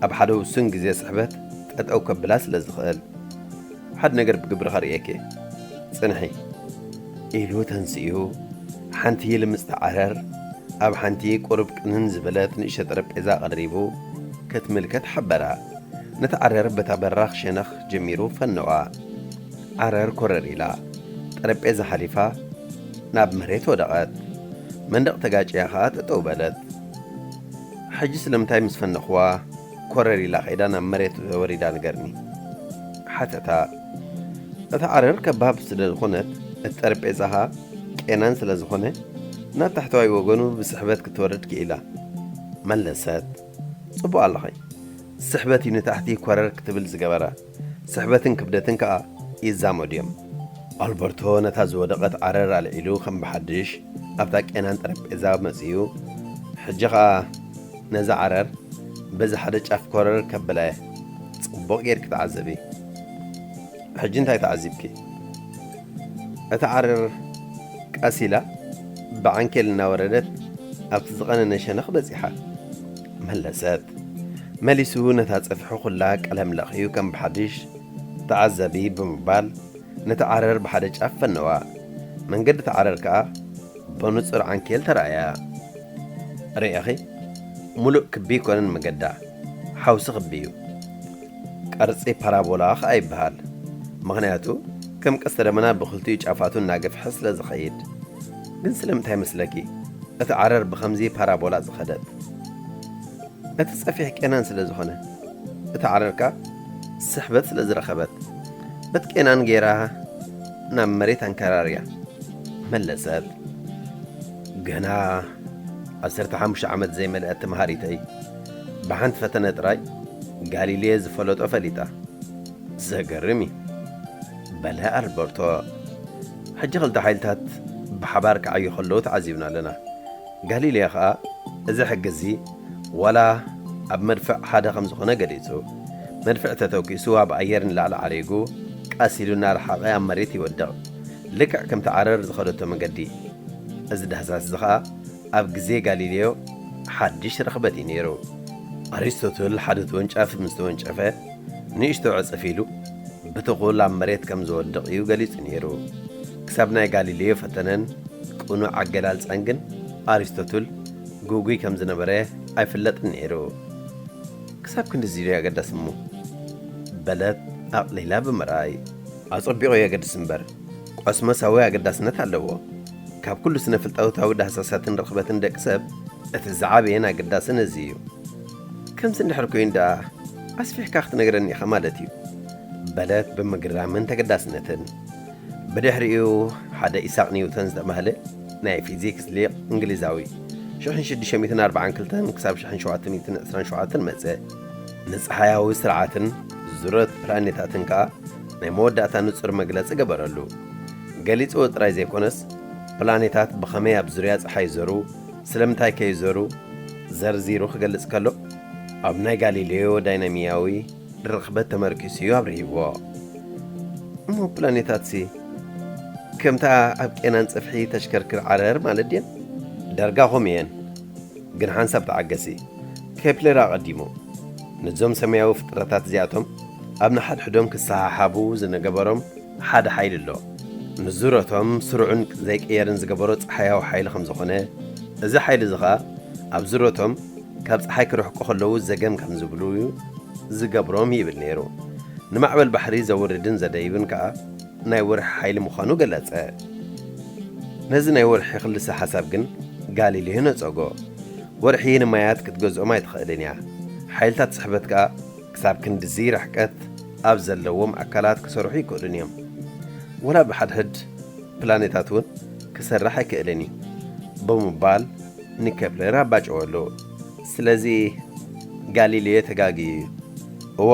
ኣብ ሓደ ውሱን ግዜ ስሕበት ጠጠው ከብላ ስለ ዝኽእል። ሓደ ነገር ብግብሪ ከርእየኪ። ጽንሒ። ኢሉ ተንሲኡ፣ ሓንቲ ልምጽቲ ዓረር ኣብ ሓንቲ ቁሩብ ቅንን ዝበለት ንእሽቶ ጠረጴዛ ቀሪቡ ክትምልከት ሓበራ። ነቲ ዓረር በታ በራኽ ሸነኽ ጀሚሩ ፈነዋ። ዓረር ኮረር ኢላ፣ ጠረጴዛ ሓሊፋ ናብ መሬት ወደቐት። መንደቕ ተጋጭያ ኸኣ ጠጠው በለት። ሕጂ ስለምንታይ ምስ ፈነኽዋ ኮረር ኢላ ኸይዳ ናብ መሬት ወሪዳ ንገርኒ? ሓተታ። እታ ዓረር ከባብ ስለ ዝኾነት፣ እቲ ጠረጴዛ ኸኣ ቄናን ስለ ዝኾነ፣ ናብ ታሕተዋይ ወገኑ ብስሕበት ክትወርድ ክኢላ። መለሰት። ጽቡቕ ኣለኺ። ስሕበት እዩ ንታሕቲ ኮረር ክትብል ዝገበራ። ስሕበትን ክብደትን ከኣ ይዛመዱ እዮም። ኣልበርቶ ነታ ዝወደቐት ዓረር ኣልዒሉ ከም ብሓድሽ ኣብታ ቄናን ጠረጴዛ መጺኡ፣ ሕጂ ኸኣ ነዛ ዓረር በዚ ሓደ ጫፍ ኮረር ከብላ እየ። ጽቡቕ ጌርኪ ተዓዘቢ። ሕጂ እንታይ ተዓዚብኪ? እታ ዓረር ቀስ ኢላ ብዓንኬል እናወረደት ኣብቲ ዝቐነነ ሸነኽ በጺሓ። መለሰት። መሊሱ ነታ ጽፍሒ ኩላ ቀለም ለኽዩ ከም ብሓድሽ ተዓዘቢ ብምባል ነቲ ዓረር ብሓደ ጫፍ ፈነዋ። መንገዲ እቲ ዓረር ከኣ ብንጹር ዓንኬል ተራእያ። ርኢኺ? ሙሉእ ክቢ ኣይኮነን መገዳ፣ ሓውሲ ክቢ እዩ። ቅርጺ ፓራቦላ ኸኣ ይበሃል። ምኽንያቱ ከም ቀስተ ደመና ብኽልቲኡ ጫፋቱ እናገፍሐ ስለ ዝኸይድ። ግን ስለምንታይ መስለኪ እቲ ዓረር ብኸምዚ ፓራቦላ ዝኸደት? እቲ ጸፊሕ ቄናን ስለ ዝኾነ፣ እታ ዓረር ከኣ ስሕበት ስለ ዝረኸበት፣ በቲ ቄናን ገይራ ናብ መሬት ኣንከራርያ መለሰት። ገና ዓሰርተ ሓሙሽተ ዓመት ዘይመልአት ተምሃሪተይ፣ ብሓንቲ ፈተነ ጥራይ ጋሊሌ ዝፈለጦ ፈሊጣ። ዘገርም እዩ፣ በለ ኣልበርቶ። ሕጂ ክልተ ሓይልታት ብሓባር ክዓዩ ከለዉ ተዓዚብና ኣለና። ጋሊሌዮ ኸኣ እዚ ሕጊ እዚ ዋላ ኣብ መድፍዕ ሓደ ከም ዝኾነ ገሊጹ። መድፍዕ ተተኲሱ ኣብ ኣየር ንላዕሊ ዓሪጉ፣ ቀስ ኢሉ እናረሓቐ ኣብ መሬት ይወድቕ። ልክዕ ከምቲ ዓረር ዝኸደቶ መገዲ። እዚ ዳህሳስ እዚ ኸኣ ኣብ ግዜ ጋሊሌዮ ሓድሽ ርኽበት እዩ ነይሩ። ኣሪስቶትል ሓደ ተወንጫፊ ምስ ተወንጨፈ፣ ንእሽቶ ዕጽፍ ኢሉ ብትኹል ኣብ መሬት ከም ዝወድቕ እዩ ገሊጹ ነይሩ። ክሳብ ናይ ጋሊሌዮ ፈተነን ቅኑዕ ኣገላልጻን ግን ኣሪስቶትል ግጉይ ከም ዝነበረ ኣይፍለጥን ነይሩ። ክሳብ ክንድዚ ድዩ ኣገዳሲ እሞ? በለት ኣቕሊላ ብምርኣይ። ኣጸቢቑ የገድስ እምበር፣ ቆስመሳዊ ኣገዳስነት ኣለዎ። ካብ ኩሉ ስነ-ፍልጠታዊ ዳህሳሳትን ርኽበትን ደቂ ሰብ፣ እቲ ዝዓበየን ኣገዳስን እዚ እዩ። ከምዚ እንድሕር ኮይኑ ደኣ፣ ኣስፊሕካ ክትነግረኒ ኢኻ ማለት እዩ፣ በለት ብምግራምን ተገዳስነትን። ብድሕሪኡ፣ ሓደ ኢሳቕ ኒውተን ዝተባህለ ናይ ፊዚክስ ሊቕ እንግሊዛዊ፣ ሽሕን ሽዱሽተ ሚእትን ኣርባዓን ክልተን ክሳብ ሽሕን ሸውዓተ ሚእትን ዕስራን ሸውዓተን መጸ። ንጸሓያዊ ስርዓትን ዙረት ፕላኔታትን ከኣ ናይ መወዳእታ ንጹር መግለጺ ገበረሉ። ገሊጽዎ ጥራይ ዘይኮነስ፣ ፕላኔታት ብኸመይ ኣብ ዙርያ ጸሓይ ይዞሩ፣ ስለምንታይ ከይዞሩ ዘርዚሩ ክገልጽ ከሎ፣ ኣብ ናይ ጋሊሌዮ ዳይናሚያዊ ርኽበት ተመርኪሱ እዩ ኣብሪህዎ። እሞ ፕላኔታትሲ ከምታ ኣብ ቄናን ጽፍሒ ተሽከርክር ዓረር ማለት ድየን? ዳርጋ ኸምኡ እየን። ግን ሓንሳብ ተዓገሲ። ኬፕለር ኣቐዲሙ፣ ነዞም ሰማያዊ ፍጥረታት እዚኣቶም ኣብ ንሓድሕዶም ክሰሓሓቡ ዝገበሮም ሓደ ሓይሊ ኣሎ። ንዙረቶም ስሩዕን ዘይቅየርን ዝገበሮ ጸሓያዊ ሓይሊ ከም ዝኾነ፣ እዚ ሓይሊ እዚ ኸኣ ኣብ ዙረቶም ካብ ጸሓይ ክርሕቁ ከለዉ ዘገም ከም ዝብሉ ዝገብሮም ይብል ነይሩ። ንማዕበል ባሕሪ ዘውርድን ዘደይብን ከኣ ናይ ወርሒ ሓይሊ ምዃኑ ገለጸ። ነዚ ናይ ወርሒ ክልሰ ሓሳብ ግን ጋሊሌዮ ነጸጎ። ወርሒ ንማያት ክትገዝኦም ኣይትኽእልን እያ። ሓይልታት ስሕበት ከኣ ክሳብ ክንድዚ ርሕቀት ኣብ ዘለዎም ኣካላት ክሰርሑ ኣይክእሉን እዮም። ወላ ብሓድሕድ ፕላኔታት እውን ክሰርሕ ኣይክእልን እዩ ብምባል ንኬፕለር ኣባጨወሉ። ስለዚ ጋሊሌዮ ተጋግዩ እዩ። እወ፣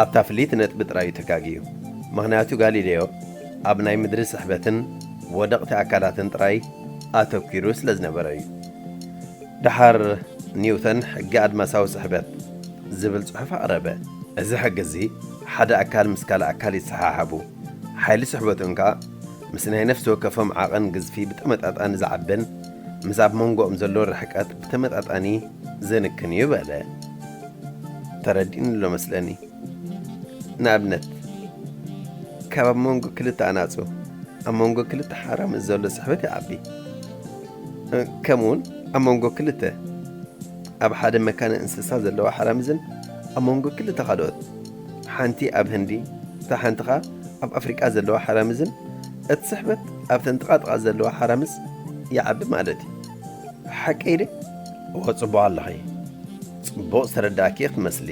ኣብታ ፍልይቲ ነጥቢ ጥራይ እዩ ተጋግዩ። ምኽንያቱ ጋሊሌዮ ኣብ ናይ ምድሪ ስሕበትን ወደቕቲ ኣካላትን ጥራይ ኣተኲሩ ስለ ዝነበረ እዩ። ደሓር ኒውተን ሕጊ ኣድማሳዊ ስሕበት ዝብል ጽሑፍ ኣቕረበ። እዚ ሕጊ እዚ ሓደ ኣካል ምስ ካልእ ኣካል ይሰሓሓቡ፣ ሓይሊ ስሕበቶም ከኣ ምስ ናይ ነፍሲ ወከፎም ዓቐን ግዝፊ ብተመጣጣኒ ዝዓብን ምስ ኣብ መንጎኦም ዘሎ ርሕቀት ብተመጣጣኒ ዘንክን እዩ በለ። ተረዲእኒ ኣሎ መስለኒ። ንኣብነት፣ ካብ ኣብ መንጎ ክልተ ኣናጹ ኣብ መንጎ ክልተ ሓራምዝ ዘሎ ስሕበት ይዓቢ። ከምኡውን ኣብ መንጎ ክልተ ኣብ ሓደ መካነ እንስሳ ዘለዋ ሓራምዝን ኣብ መንጎ ክልተ ካልኦት፣ ሓንቲ ኣብ ህንዲ እታ ሓንቲ ኸኣ ኣብ ኣፍሪቃ ዘለዋ ሓራምዝን፣ እቲ ስሕበት ኣብተን ጥቓጥቓ ዘለዋ ሓራምዝ ይዓቢ ማለት እዩ። ሓቀይ ደ? እወ፣ ጽቡቕ ኣለኺ። ጽቡቕ ዝተረዳእኪ ክትመስሊ።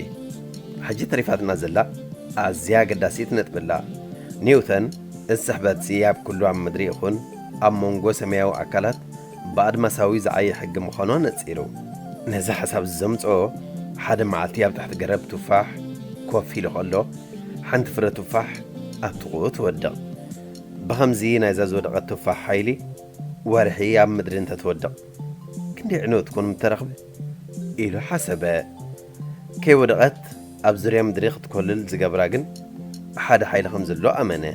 ሕጂ ተሪፋትና ዘላ ኣዝያ ኣገዳሲት ነጥቢ ኣላ። ኒውተን፣ እዚ ስሕበትሲ ኣብ ኩሉ ኣብ ምድሪ ይኹን ኣብ መንጎ ሰማያዊ ኣካላት ብኣድማሳዊ ዝዓየ ሕጊ ምዃኑ ኣነጺሩ። ነዚ ሓሳብ ዘምጽኦ፣ ሓደ መዓልቲ ኣብ ትሕቲ ገረብ ቱፋሕ ኮፍ ኢሉ ከሎ፣ ሓንቲ ፍረ ቱፋሕ ኣብ ጥቕኡ ትወድቕ። ብኸምዚ ናይዛ ዝወደቐት ቱፋሕ ሓይሊ፣ ወርሒ ኣብ ምድሪ እንተትወድቕ ክንደይ ዕንወት ኮን ምተረኽበ ኢሉ ሓሰበ። ከይወደቐት ኣብ ዙርያ ምድሪ ክትኮልል ዝገብራ ግን ሓደ ሓይሊ ከም ዘሎ ኣመነ።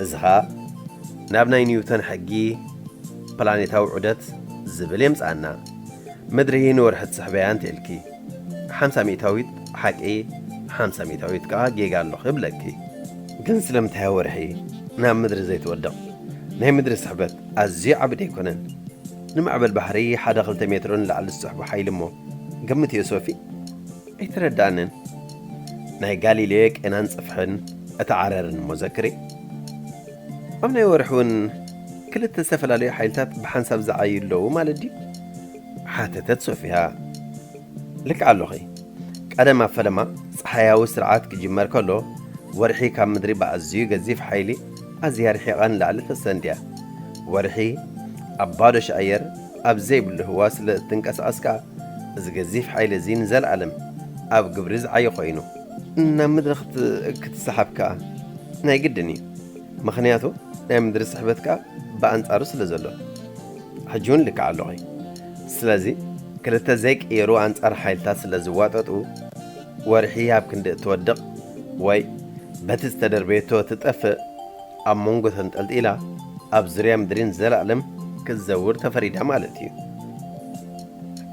እዚ ኸኣ ናብ ናይ ኒውተን ሕጊ ፕላኔታዊ ዑደት ዝብል የምጽኣና። ምድሪ ንወርሒ ትስሕበያ እንተ ኢልኪ፣ ሓምሳ ሚእታዊት ሓቂ፣ ሓምሳ ሚእታዊት ከኣ ጌጋ ኣለኹ ይብለኪ። ግን ስለምንታይ ወርሒ ናብ ምድሪ ዘይትወድቕ? ናይ ምድሪ ስሕበት ኣዝዩ ዓቢ ደይኮነን? ንማዕበል ባሕሪ ሓደ ክልተ ሜትሮ ንላዕሊ ዝስሕቦ ሓይሊ እሞ፣ ገምትዮ ሶፊ? ኣይተረድኣንን። ናይ ጋሊሌዮ ቄናን ጽፍሕን እቲ ዓረርን እሞ ዘክሪ። ኣብ ናይ ወርሒ እውን ክልተ ዝተፈላለዩ ሓይልታት ብሓንሳብ ዝዓዩ ኣለዉ ማለት ድዩ? ሓተተት ሶፊያ። ልክዕ ኣለኺ። ቀደም ኣብ ፈለማ ጸሓያዊ ስርዓት ክጅመር ከሎ፣ ወርሒ ካብ ምድሪ ብኣዝዩ ገዚፍ ሓይሊ ኣዝያ ርሒቓ ንላዕሊ ተሰንድያ። ወርሒ ኣብ ባዶ ኣየር ኣብ ዘይብሉ ህዋ ስለ እትንቀሳቐስ ከኣ፣ እዚ ገዚፍ ሓይሊ እዚ ንዘለኣለም ኣብ ግብሪ ዝዓየ ኮይኑ፣ ናብ ምድሪ ክት-፣ ክትሰሓብ ከኣ ናይ ግድን እዩ። ምኽንያቱ ናይ ምድሪ ስሕበት ከኣ ብኣንጻሩ ስለ ዘሎ። ሕጂ እውን ልክዕ ኣለኺ። ስለዚ ክልተ ዘይቅየሩ ኣንጻር ሓይልታት ስለ ዝዋጠጡ፣ ወርሒ ኣብ ክንዲ እትወድቕ ወይ በቲ ዝተደርበየቶ እትጠፍእ፣ ኣብ መንጎ ተንጠልጢላ ኣብ ዙርያ ምድሪ ንዘለኣለም ክትዘውር ተፈሪዳ ማለት እዩ።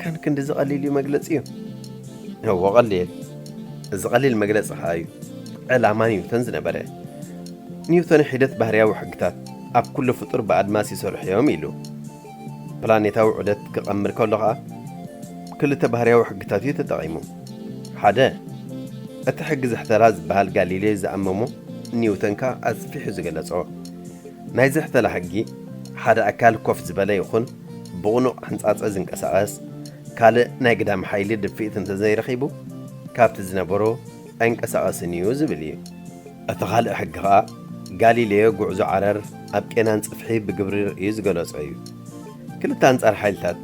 ካን ክንድዚ ቀሊል እዩ መግለጺ እዩ? እወ ቀሊል። እዚ ቀሊል መግለጺ ኸኣ እዩ ዕላማ ኒውተን ዝነበረ። ኒውተን ሒደት ባህርያዊ ሕግታት ኣብ ኩሉ ፍጡር ብኣድማስ ይሰርሑ እዮም ኢሉ። ፕላኔታዊ ዑደት ክቐምር ከሎ ኸኣ ክልተ ባህርያዊ ሕግታት እዩ ተጠቒሙ። ሓደ፣ እቲ ሕጊ ዝሕተላ ዝበሃል ጋሊሌ ዝኣመሞ፣ ኒውተን ከኣ ኣስፊሑ ዝገለጾ። ናይ ዝሕተላ ሕጊ፣ ሓደ ኣካል ኮፍ ዝበለ ይኹን ብቕኑዕ ሕንጻጸ ዝንቀሳቐስ፣ ካልእ ናይ ግዳም ሓይሊ ድፍኢት እንተዘይረኺቡ፣ ካብቲ ዝነበሮ ኣይንቀሳቐስን እዩ ዝብል እዩ። እቲ ካልእ ሕጊ ኸኣ፣ ጋሊሌዮ ጉዕዞ ዓረር ኣብ ቄናን ጽፍሒ ብግብሪ ርእዩ ዝገለጾ እዩ። ክልተ ኣንጻር ሓይልታት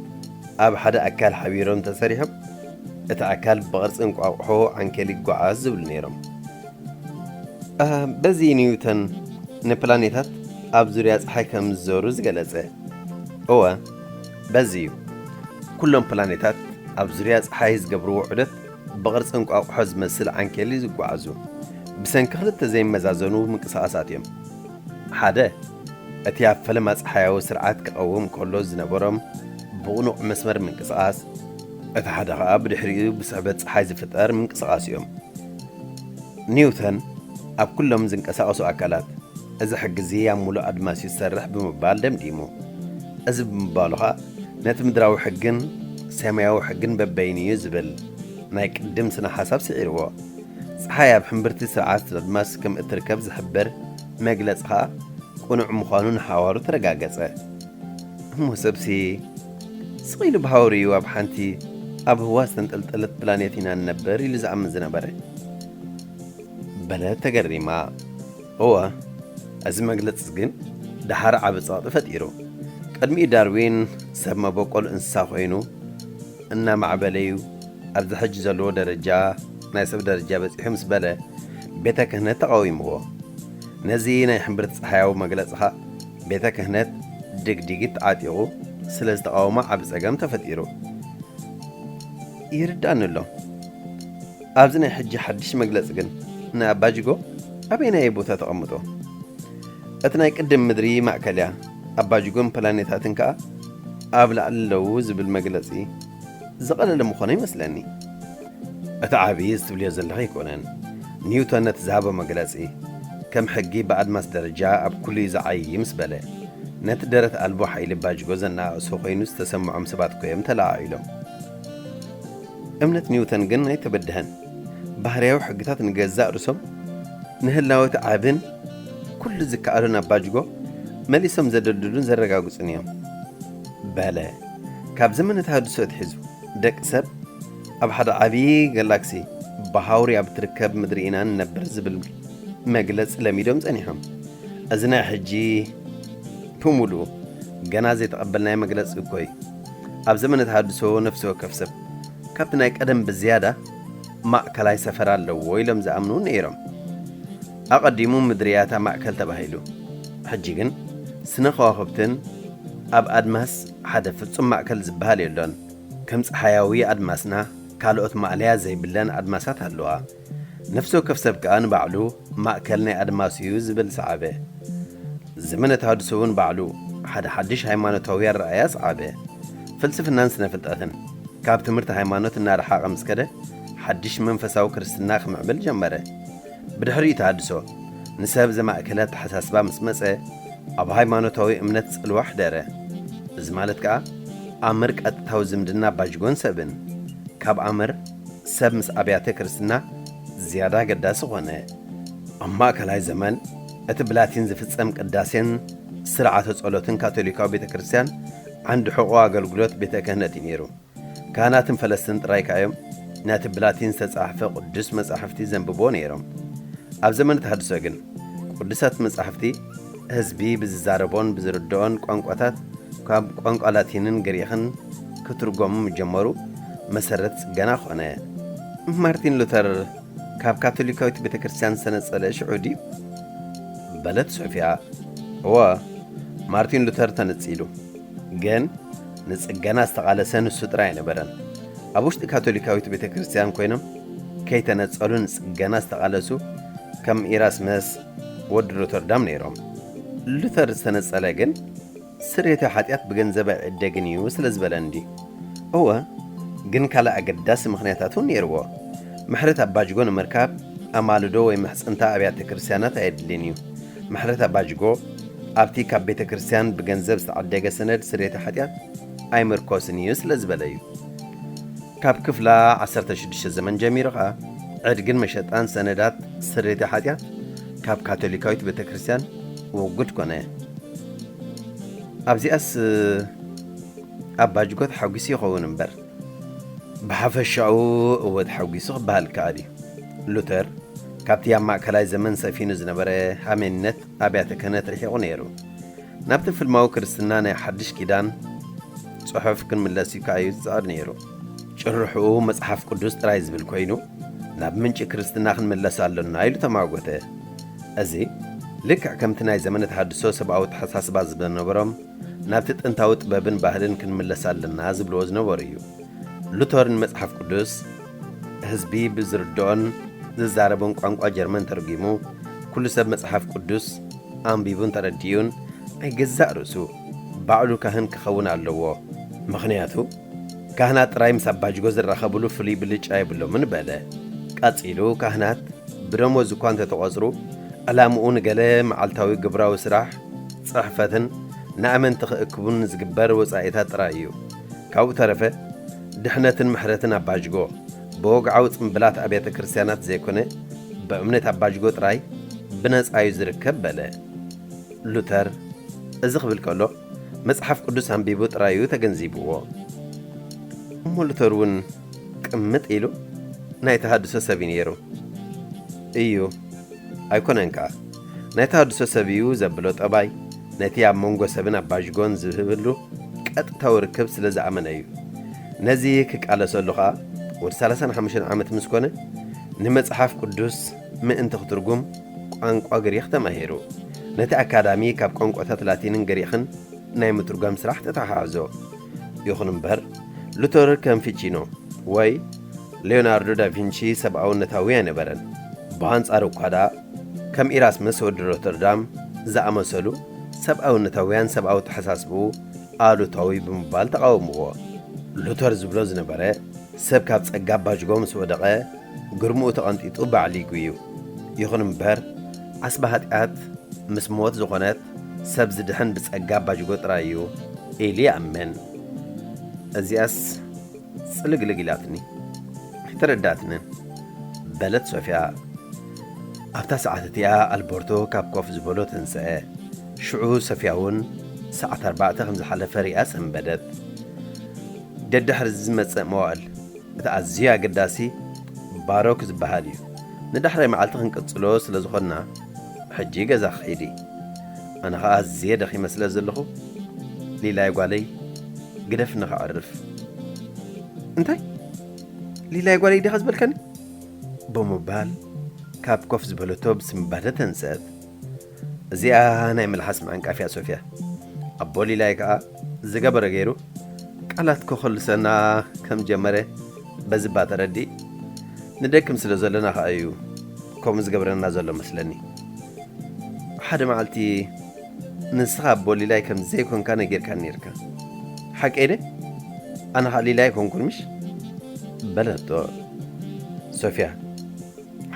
ኣብ ሓደ ኣካል ሓቢሮም ተሰሪሖም፣ እቲ ኣካል ብቕርጺ እንቋቑሖ ዓንኬል ይጓዓዝ ዝብሉ ነይሮም። እ፣ በዚ ኒውተን ንፕላኔታት ኣብ ዙርያ ጸሓይ ከም ዝዞሩ ዝገለጸ። እወ፣ በዚ እዩ። ኩሎም ፕላኔታት ኣብ ዙርያ ጸሓይ ዝገብርዎ ዑደት ብቕርጺ እንቋቑሖ ዝመስል ዓንኬል እዩ ዝጓዓዙ። ብሰንኪ ክልተ ዘይመዛዘኑ ምንቅስቓሳት እዮም። ሓደ፣ እቲ ኣብ ፈለማ ጸሓያዊ ስርዓት ክቐውም ከሎ ዝነበሮም ብቕኑዕ መስመር ምንቅስቓስ፣ እቲ ሓደ ኸኣ ብድሕሪኡ ብስሕበት ጸሓይ ዝፍጠር ምንቅስቓስ እዮም። ኒውተን ኣብ ኩሎም ዝንቀሳቐሱ ኣካላት፣ እዚ ሕጊ እዚ ኣብ ምሉእ ኣድማስ እዩ ዝሰርሕ ብምባል ደምዲሙ። እዚ ብምባሉ ኸኣ ነቲ ምድራዊ ሕግን ሰማያዊ ሕግን በበይኑ እዩ ዝብል ናይ ቅድም ስነ ሓሳብ ስዒርዎ። ጸሓይ ኣብ ሕምብርቲ ስርዓት ኣድማስ ከም እትርከብ ዝሕብር መግለጺ ኸኣ ቅኑዕ ምዃኑ ንሓዋሩ ተረጋገጸ። እሞ ሰብሲ ስቕ ኢሉ ብሃወሩ እዩ ኣብ ሓንቲ ኣብ ህዋ ዝተንጠልጠለት ፕላኔት ኢና ንነብር ኢሉ ዝኣምን ዝነበረ። በለት ተገሪማ። እወ፣ እዚ መግለጺ ግን ደሓር ዓቢ ጸቕጢ ፈጢሩ። ቅድሚኡ ዳርዊን ሰብ መበቆል እንስሳ ኮይኑ እናማዕበለ እዩ ኣብዚ ሕጂ ዘለዎ ደረጃ፣ ናይ ሰብ ደረጃ በጺሑ ምስ በለ፣ ቤተ ክህነት ተቓዊምዎ። ነዚ ናይ ሕምብርቲ ጸሓያዊ መግለጺ ኸኣ ቤተ ክህነት ድግዲጊት ዓጢቑ ስለ ዝተቓወሞ ዓቢ ጸገም ተፈጢሩ። ይርዳእኒ ኣሎ። ኣብዚ ናይ ሕጂ ሓድሽ መግለጺ ግን ንኣባጅጎ ኣበየናይ ቦታ ተቐምጦ? እቲ ናይ ቅድም ምድሪ ማእከል እያ፣ ኣባጅጎን ፕላኔታትን ከኣ ኣብ ላዕሊ ኣለዉ ዝብል መግለጺ ዝቐለለ ምኾነ ይመስለኒ። እቲ ዓቢ እዚ ትብልዮ ዘለኺ ኣይኮነን። ኒውቶን ነቲ ዝሃቦ መግለጺ፣ ከም ሕጊ ብኣድማስ ደረጃ ኣብ ኩሉ እዩ ዝዓዪ ምስ በለ፣ ነቲ ደረት ኣልቦ ሓይሊ ባጅጎ ዘነኣእሶ ኮይኑ ዝተሰምዖም ሰባት እኮ እዮም ተለዓዒሎም። እምነት ኒውተን ግን ኣይተበድሀን። ባህርያዊ ሕግታት ንገዛእ ርእሶም ንህላወ እቲ ዓብን ኩሉ ዝከኣሉን ኣባጅጎ መሊሶም ዘደልድሉን ዘረጋግጹን እዮም። በለ፣ ካብ ዘመነ ተሃድሶ ኣትሒዙ ደቂ ሰብ ኣብ ሓደ ዓቢ ጋላክሲ ብሃውሪ ኣብ ትርከብ ምድሪ ኢና ንነብር ዝብል መግለጺ ለሚዶም ጸኒሖም። እዚ ናይ ሕጂ ብምሉኡ ገና ዘይተቐበልናዮ መግለጺ እኮ እዩ። ኣብ ዘመነ ተሃድሶ ነፍሲ ወከፍ ሰብ ካብቲ ናይ ቀደም ብዝያዳ ማእከላይ ሰፈር ኣለዎ ኢሎም ዝኣምኑ ነይሮም። ኣቐዲሙ ምድሪ እያ እታ ማእከል ተባሂሉ። ሕጂ ግን ስነ ከዋኽብትን ኣብ ኣድማስ ሓደ ፍጹም ማእከል ዝበሃል የሎን። ከም ጸሓያዊ ኣድማስና ካልኦት ማእለያ ዘይብለን ኣድማሳት ኣለዋ። ነፍሲ ወከፍ ሰብ ከኣ ንባዕሉ ማእከል ናይ ኣድማሱ እዩ ዝብል ሰዓበ። ዘመነ ተሃድሶ እውን ባዕሉ ሓደ ሓድሽ ሃይማኖታዊ ኣረኣእያ ሰዓበ። ፍልስፍናን ስነ ፍልጠትን ካብ ትምህርቲ ሃይማኖት እናረሓቐ ምስ ከደ፣ ሓድሽ መንፈሳዊ ክርስትና ክምዕብል ጀመረ። ብድሕሪኡ ተሃድሶ ንሰብ ዘማእከለ ኣተሓሳስባ ምስ መጸ፣ ኣብ ሃይማኖታዊ እምነት ጽልዋ ኣሕደረ። እዚ ማለት ከኣ ኣምር ቀጥታዊ ዝምድና ባጅጎን ሰብን፣ ካብ ኣምር ሰብ ምስ ኣብያተ ክርስትና ዝያዳ ኣገዳሲ ኾነ። ኣብ ማእከላይ ዘመን እቲ ብላቲን ዝፍጸም ቅዳሴን ስርዓተ ጸሎትን ካቶሊካዊ ቤተ ክርስቲያን ዓንዲ ሕቖ ኣገልግሎት ቤተ ክህነት እዩ ነይሩ። ካህናትን ፈለስትን ጥራይ ከኣ እዮም ነቲ ብላቲን ዝተጻሕፈ ቅዱስ መጻሕፍቲ ዘንብብዎ ነይሮም። ኣብ ዘመነ ተሃድሶ ግን ቅዱሳት መጻሕፍቲ ህዝቢ ብዝዛረቦን ብዝርድኦን ቋንቋታት ካብ ቋንቋ ላቲንን ግሪኽን ክትርጎሙ ምስ ጀመሩ መሰረት ጽገና ኾነ። ማርቲን ሉተር ካብ ካቶሊካዊት ቤተ ክርስቲያን ዝተነጸለ ሽዑ ድዩ? በለት ሶፊያ። እወ፣ ማርቲን ሉተር ተነጺሉ። ግን ንጽገና ዝተቓለሰ ንሱ ጥራይ ኣይነበረን። ኣብ ውሽጢ ካቶሊካዊት ቤተ ክርስቲያን ኮይኖም ከይተነጸሉ ንጽገና ዝተቓለሱ ከም ኢራስመስ፣ ወዲ ሮተርዳም ነይሮም። ሉተር ዝተነጸለ ግን ስርየተ ሓጢኣት ብገንዘብ ኣይዕደግን እዩ ስለ ዝበለ እንዲ። እወ፣ ግን ካልእ ኣገዳሲ ምኽንያታት እውን ነይርዎ። ምሕረት ኣባጅጎ ንምርካብ ኣማልዶ ወይ ምሕጽንታ ኣብያተ ክርስቲያናት ኣየድልን እዩ። ምሕረት ኣባጅጎ ኣብቲ ካብ ቤተ ክርስቲያን ብገንዘብ ዝተዓደገ ሰነድ ስርየተ ሓጢኣት ኣይምርኮስን እዩ ስለ ዝበለ እዩ። ካብ ክፍላ ዓሰርተ ሽዱሽተ ዘመን ጀሚሩ ኸኣ ዕድግን መሸጣን ሰነዳት ስርየተ ሓጢኣት ካብ ካቶሊካዊት ቤተ ክርስቲያን ውጉድ ኮነ። ኣብዚኣስ ኣባጅጎ ተሓጒሱ ይኸውን እምበር፣ ብሓፈሻኡ እወ ተሓጒሱ ክበሃል ይከኣል እዩ። ሉተር ካብቲ ኣብ ማእከላይ ዘመን ሰፊኑ ዝነበረ ሃሜንነት ኣብያተ ክህነት ርሒቑ ነይሩ። ናብቲ ፍልማዊ ክርስትና ናይ ሓድሽ ኪዳን ጽሑፍ ክንምለስ እዩ ከኣ እዩ ዝጽዕር ነይሩ። ጭርሕኡ መጽሓፍ ቅዱስ ጥራይ ዝብል ኮይኑ፣ ናብ ምንጪ ክርስትና ክንምለስ ኣሎና ኢሉ ተማጎተ። እዚ ልክዕ ከምቲ ናይ ዘመነ ተሃድሶ ሰብኣዊ ኣተሓሳስባ ዝነበሮም ናብቲ ጥንታዊ ጥበብን ባህልን ክንምለስ ኣለና ዝብልዎ ዝነበሩ እዩ። ሉተር ንመጽሓፍ ቅዱስ ህዝቢ ብዝርድኦን ዝዛረቦን ቋንቋ ጀርመን ተርጒሙ፣ ኩሉ ሰብ መጽሓፍ ቅዱስ ኣንቢቡን ተረዲኡን ናይ ገዛእ ርእሱ ባዕሉ ካህን ክኸውን ኣለዎ። ምኽንያቱ ካህናት ጥራይ ምስ ኣባጅጎ ዝራኸብሉ ፍሉይ ብልጫ የብሎምን በለ። ቀጺሉ ካህናት ብደሞዝ እኳ እንተተቖጽሩ፣ ዕላምኡ ንገለ መዓልታዊ ግብራዊ ስራሕ፣ ጽሕፈትን ንኣመንቲ ክእክቡን ዝግበር ወጻኢታት ጥራይ እዩ። ካብኡ ተረፈ ድሕነትን ምሕረትን ኣባጅጎ ብወግዓዊ ጽምብላት ኣብያተ ክርስቲያናት ዘይኮነ፣ ብእምነት ኣባጅጎ ጥራይ ብነጻ እዩ ዝርከብ በለ። ሉተር እዚ ክብል ከሎ መጽሓፍ ቅዱስ ኣንቢቡ ጥራይ እዩ ተገንዚብዎ። እሞ ሉተር እውን ቅምጥ ኢሉ ናይ ተሃድሶ ሰብ እዩ ነይሩ። እዩ፣ ኣይኮነን ከኣ። ናይ ተሃድሶ ሰብ እዩ ዘብሎ ጠባይ ነቲ ኣብ መንጎ ሰብን ኣባጅጎን ዝህብሉ ቀጥታዊ ርክብ ስለ ዝኣመነ እዩ። ነዚ ክቃለሰሉ ከኣ ወዲ ሰላሳን ሓሙሽተን ዓመት ምስ ኮነ ንመጽሓፍ ቅዱስ ምእንቲ ክትርጉም ቋንቋ ግሪኽ ተማሂሩ። ነቲ ኣካዳሚ ካብ ቋንቋታት ላቲንን ግሪኽን ናይ ምትርጓም ስራሕ ተተሓሓዞ። ይኹን እምበር ሉተር ከም ፊቺኖ ወይ ሌዮናርዶ ዳቪንቺ ሰብኣውነታዊ ኣይነበረን። ብኣንጻሩ እኳ ደኣ፣ ከም ኢራስመስ ወዲ ሮተርዳም ዝኣመሰሉ ሰብኣውነታውያን ሰብኣዊ ተሓሳስብኡ ኣሉታዊ ብምባል ተቓወምዎ። ሉተር ዝብሎ ዝነበረ፣ ሰብ ካብ ጸጋ ባጅጎ ምስ ወደቐ፣ ግርምኡ ተቐንጢጡ ባዕሊጉ እዩ። ይኹን እምበር፣ ዓስቢ ኃጢኣት ምስ ሞት ዝኾነት፣ ሰብ ዝድሕን ብጸጋ ባጅጎ ጥራይ እዩ ኢሉ ይኣምን። እዚኣስ ጽልግልግ ኢላትኒ። ኣይተረዳትንን፣ በለት ሶፊያ። ኣብታ ሰዓት እቲኣ ኣልበርቶ ካብ ኮፍ ዝበሎ ተንስአ። ሽዑ ሶፊያ እውን ሰዓት ኣርባዕተ ከም ዝሓለፈ ሪኣ ሰንበደት። ደድሕሪ ዝመጽእ መዋእል፣ እቲ ኣዝዩ ኣገዳሲ ባሮክ ዝበሃል እዩ። ንዳሕራይ መዓልቲ ክንቅጽሎ ስለ ዝኾንና፣ ሕጂ ገዛ ክኺዲ። ኣነ ኸኣ ኣዝየ ደኺመ ስለ ዘለኹ፣ ሊላይ ጓለይ፣ ግደፍኒ ከዕርፍ። እንታይ? ሊላይ ጓለይ ዲኻ ዝበልካኒ? ብምባል ካብ ኮፍ ዝበለቶ ብስንባደ ተንስአት። እዚኣ ናይ መልሓስ ምዕንቃፍ እያ ሶፊያ። ኣቦ ሊላይ ከኣ ዝገበረ ገይሩ ቃላት ከኸልሰና ከም ጀመረ በዚ እባ ተረዲእ። ንደክም ስለ ዘለና ከኣ እዩ ከምኡ ዝገብረና ዘሎ መስለኒ። ሓደ መዓልቲ ንስኻ ኣቦ ሊላይ ከም ዘይኮንካ ነጊርካኒ ነይርካ። ሓቀይ ደ? ኣነ ኸኣ ሊላይ ኣይኮንኩን ምሽ? በለቶ ሶፊያ።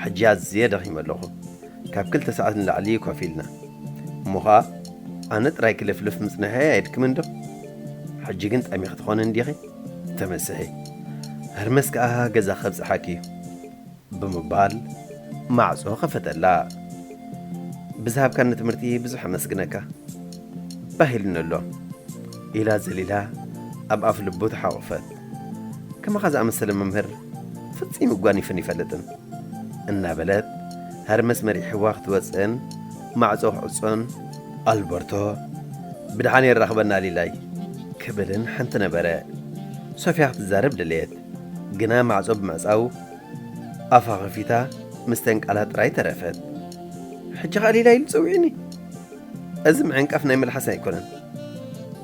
ሕጂ ኣዝየ ደኺመ ኣለኹ። ካብ ክልተ ሰዓት ንላዕሊ ኮፍ ኢልና። እሞ ኸኣ ኣነ ጥራይ ክልፍልፍ ምጽንሐይ ኣየድክምን ዶ? ሕጂ ግን ጠሚኺ ትኾኒ እንዲኺ? ተመስሒ። ህርመስ ከኣ ገዛ ከብጽሓኪ እዩ። ብምባል ማዕጾ ከፈተላ። ብዝሃብካኒ ትምህርቲ ብዙሕ ኣመስግነካ። ባህ ኢሉኒ ኣሎ፣ ኢላ ዘሊላ ኣብ ኣፍ ልቡ ተሓቖፈት። ከማኻ ዝኣመሰለ መምህር ፈጺሙ ጓኒፈን ይፈልጥን፣ እናበለት ሀርመስ መሪሕዋ ክትወጽእን ማዕጾ ክዕጾን፣ ኣልበርቶ፣ ብድሓን የራኽበና ሊላይ፣ ክብልን ሓንቲ ነበረ። ሶፊያ ክትዛረብ ደለየት፣ ግና ማዕጾ ብምዕጻው ኣፋ ከፊታ ምስተን ቃላት ጥራይ ተረፈት። ሕጂ ኸኣ ሊላ ኢሉ ጸዊዑኒ። እዚ ምዕንቃፍ ናይ መልሓስ ኣይኮነን።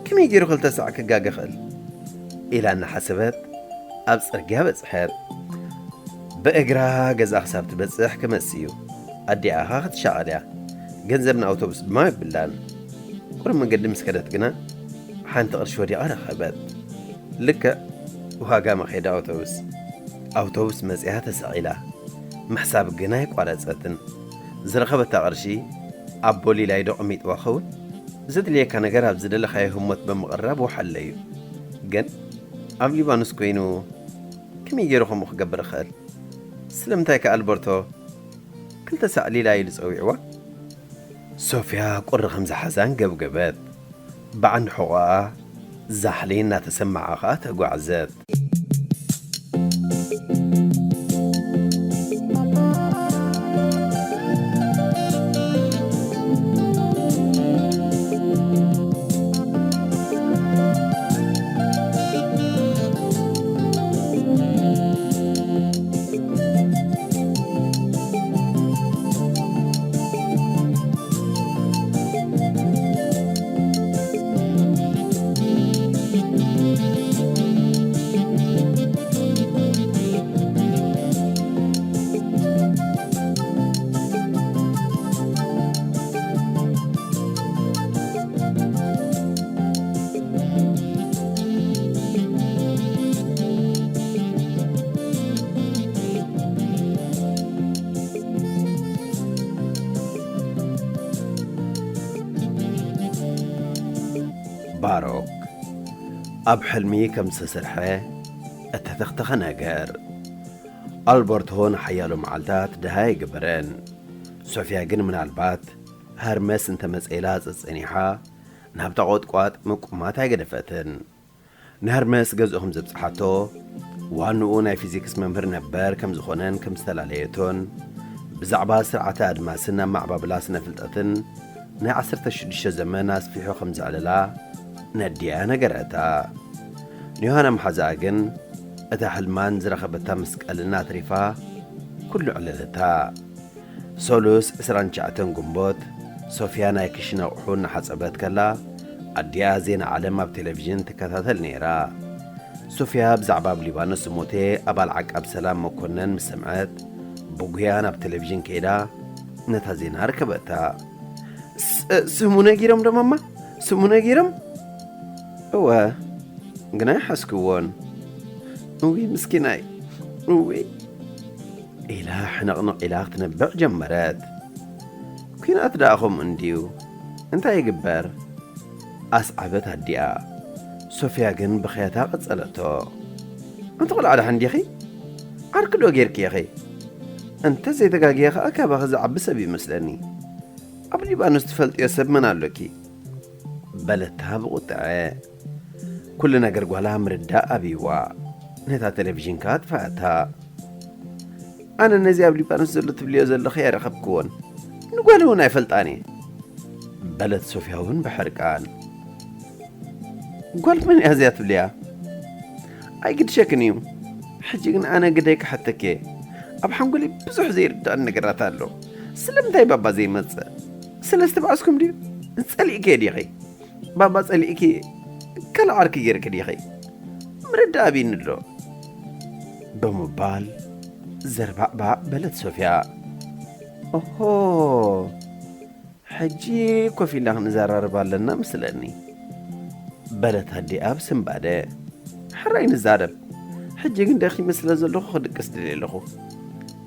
ከመይ ገይሩ ክልተ ሳዕ ክጋገ ኽእል? ኢላ እናሓሰበት ኣብ ጽርግያ በጽሐት። ብእግራ ገዛ ክሳብ ትበጽሕ ክመጽእ እዩ። ኣዲኣ ኸኣ ክትሻቐል እያ። ገንዘብ ንኣውቶቡስ ድማ የብላን። ቁሩብ መንገዲ ምስ ከደት ግና፣ ሓንቲ ቅርሺ ወዲቓ ረኸበት። ልክዕ ዋጋ መኼዳ ኣውቶቡስ። ኣውቶቡስ መጺኣ ተሰቒላ። ምሕሳብ ግና ኣይቋረጸትን። ዝረኸበታ ቅርሺ ኣቦ ሊላይ ዶ ቀሚጥዋ ኸውን? ዘድልየካ ነገር ኣብ ዝደለኻዮ ህሞት ብምቕራብ ወሓለ እዩ። ግን ኣብ ሊባኖስ ኮይኑ ከመይ ገይሩ ከምኡ ክገብር ይኽእል? ስለምንታይ ከ ኣልበርቶ ክልተ ሳዕ ሊላ ኢሉ ጸዊዕዋ? ሶፍያ ቁሪ ከም ዝሓዛ ኣንገብገበት። ብዓንዲ ሕቖኣ ዛሕሊ እናተሰምዓ ኸኣ ተጓዕዘት። ባሮክ ኣብ ሕልሚ ከም ዝተሰርሐ እተተኽተኸ ነገር። ኣልበርቶ ንሓያሎ መዓልታት ደሃይ ኣይገበረን። ሶፍያ ግን ምናልባት ሀርመስ እንተመጸኢላ ጸጸኒሓ ናብታ ቖጥቋጥ ምቁማት ኣይገደፈትን። ንሀርመስ ገዝኡ ከም ዘብጽሓቶ፣ ዋንኡ ናይ ፊዚክስ መምህር ነበር ከም ዝኾነን ከም ዝተፈላለየቶን፣ ብዛዕባ ስርዓተ ኣድማስን ኣመዓባብላ ስነ ፍልጠትን ናይ ዓሰርተ ሽዱሽተ ዘመን ኣስፊሑ ከም ዘዕለላ ነዲኣ ነገረታ። ንዮሃና መሓዛኣ ግን እታ ሕልማን ዝረኸበታ መስቀልን ኣትሪፋ ኩሉ ዕለለታ። ሰሉስ ዕስራን ትሽዓተን ግንቦት፣ ሶፍያ ናይ ክሽነ ኣቑሑ እናሓጸበት ከላ፣ ኣዲኣ ዜና ዓለም ኣብ ቴሌቪዥን ትከታተል ነይራ። ሶፍያ ብዛዕባ ኣብ ሊባኖስ ዝሞተ ኣባል ዓቃብ ሰላም መኮነን ምስ ሰምዐት፣ ብጉያ ናብ ቴሌቪዥን ከይዳ ነታ ዜና ረከበታ። ስ-፣ ስሙ ነጊሮም ዶ ማማ? ስሙ ነጊሮም? እወ፣ ግና ኣይሓዝክዎን። እውይ ምስኪናይ፣ እውይ ኢላ ሕንቕንቕ ኢላ ክትነብዕ ጀመረት። ኲናት ደኣ ከምኡ እንድዩ፣ እንታይ ይግበር? ኣስዓበት ኣዲኣ። ሶፍያ ግን ብኽያታ ቀጸለቶ። ኣንቲ ቆልዓ ደሓን ዲኺ? ዓርኪ ዶ ጌርኪ ኢኺ? እንተ ዘይተጋግየ ኸኣ ካባኺ ዝዓቢ ሰብ ይመስለኒ። ኣብ ሊባኖስ ትፈልጥዮ ሰብ መን ኣሎኪ? በለታ ብቑጥዐ። ኩሉ ነገር ጓላ ምርዳእ ኣብይዋ። ነታ ቴሌቪዥን ከኣ ኣጥፍኣታ። ኣነ ነዚ ኣብ ሊባኖስ ዘሎ ትብልዮ ዘለኺ ኣይረኸብክዎን። ንጓል እውን ኣይፈልጣን እየ። በለት ሶፍያ እውን ብሕርቃን። ጓል መን እያ እዚኣ ትብልያ? ኣይግድሸክን እዩ። ሕጂ ግን ኣነ ግደይ ክሓተኪ እየ። ኣብ ሓንጎለይ ብዙሕ ዘይርዳእን ነገራት ኣሎ። ስለምንታይ ባባ ዘይመጽእ? ስለ ዝተባኣስኩም ድዩ? ጸሊእኪ ዲኺ? ባባ ጸሊእኪ ካልእ ዓርኪ ጌርኪ ዲኺ? ምርዳእ ኣብይኒ ኣሎ። ብምባል ዘርባዕባዕ በለት ሶፍያ። ኦሆ፣ ሕጂ ኮፍ ኢልና ክንዘራረብ ኣለና መስለኒ። በለት ኣዲኣ ብስንባደ። ሕራይ ንዛረብ። ሕጂ ግን ደኺመ ስለ ዘለኹ ክድቅስ ድልየ ኣለኹ።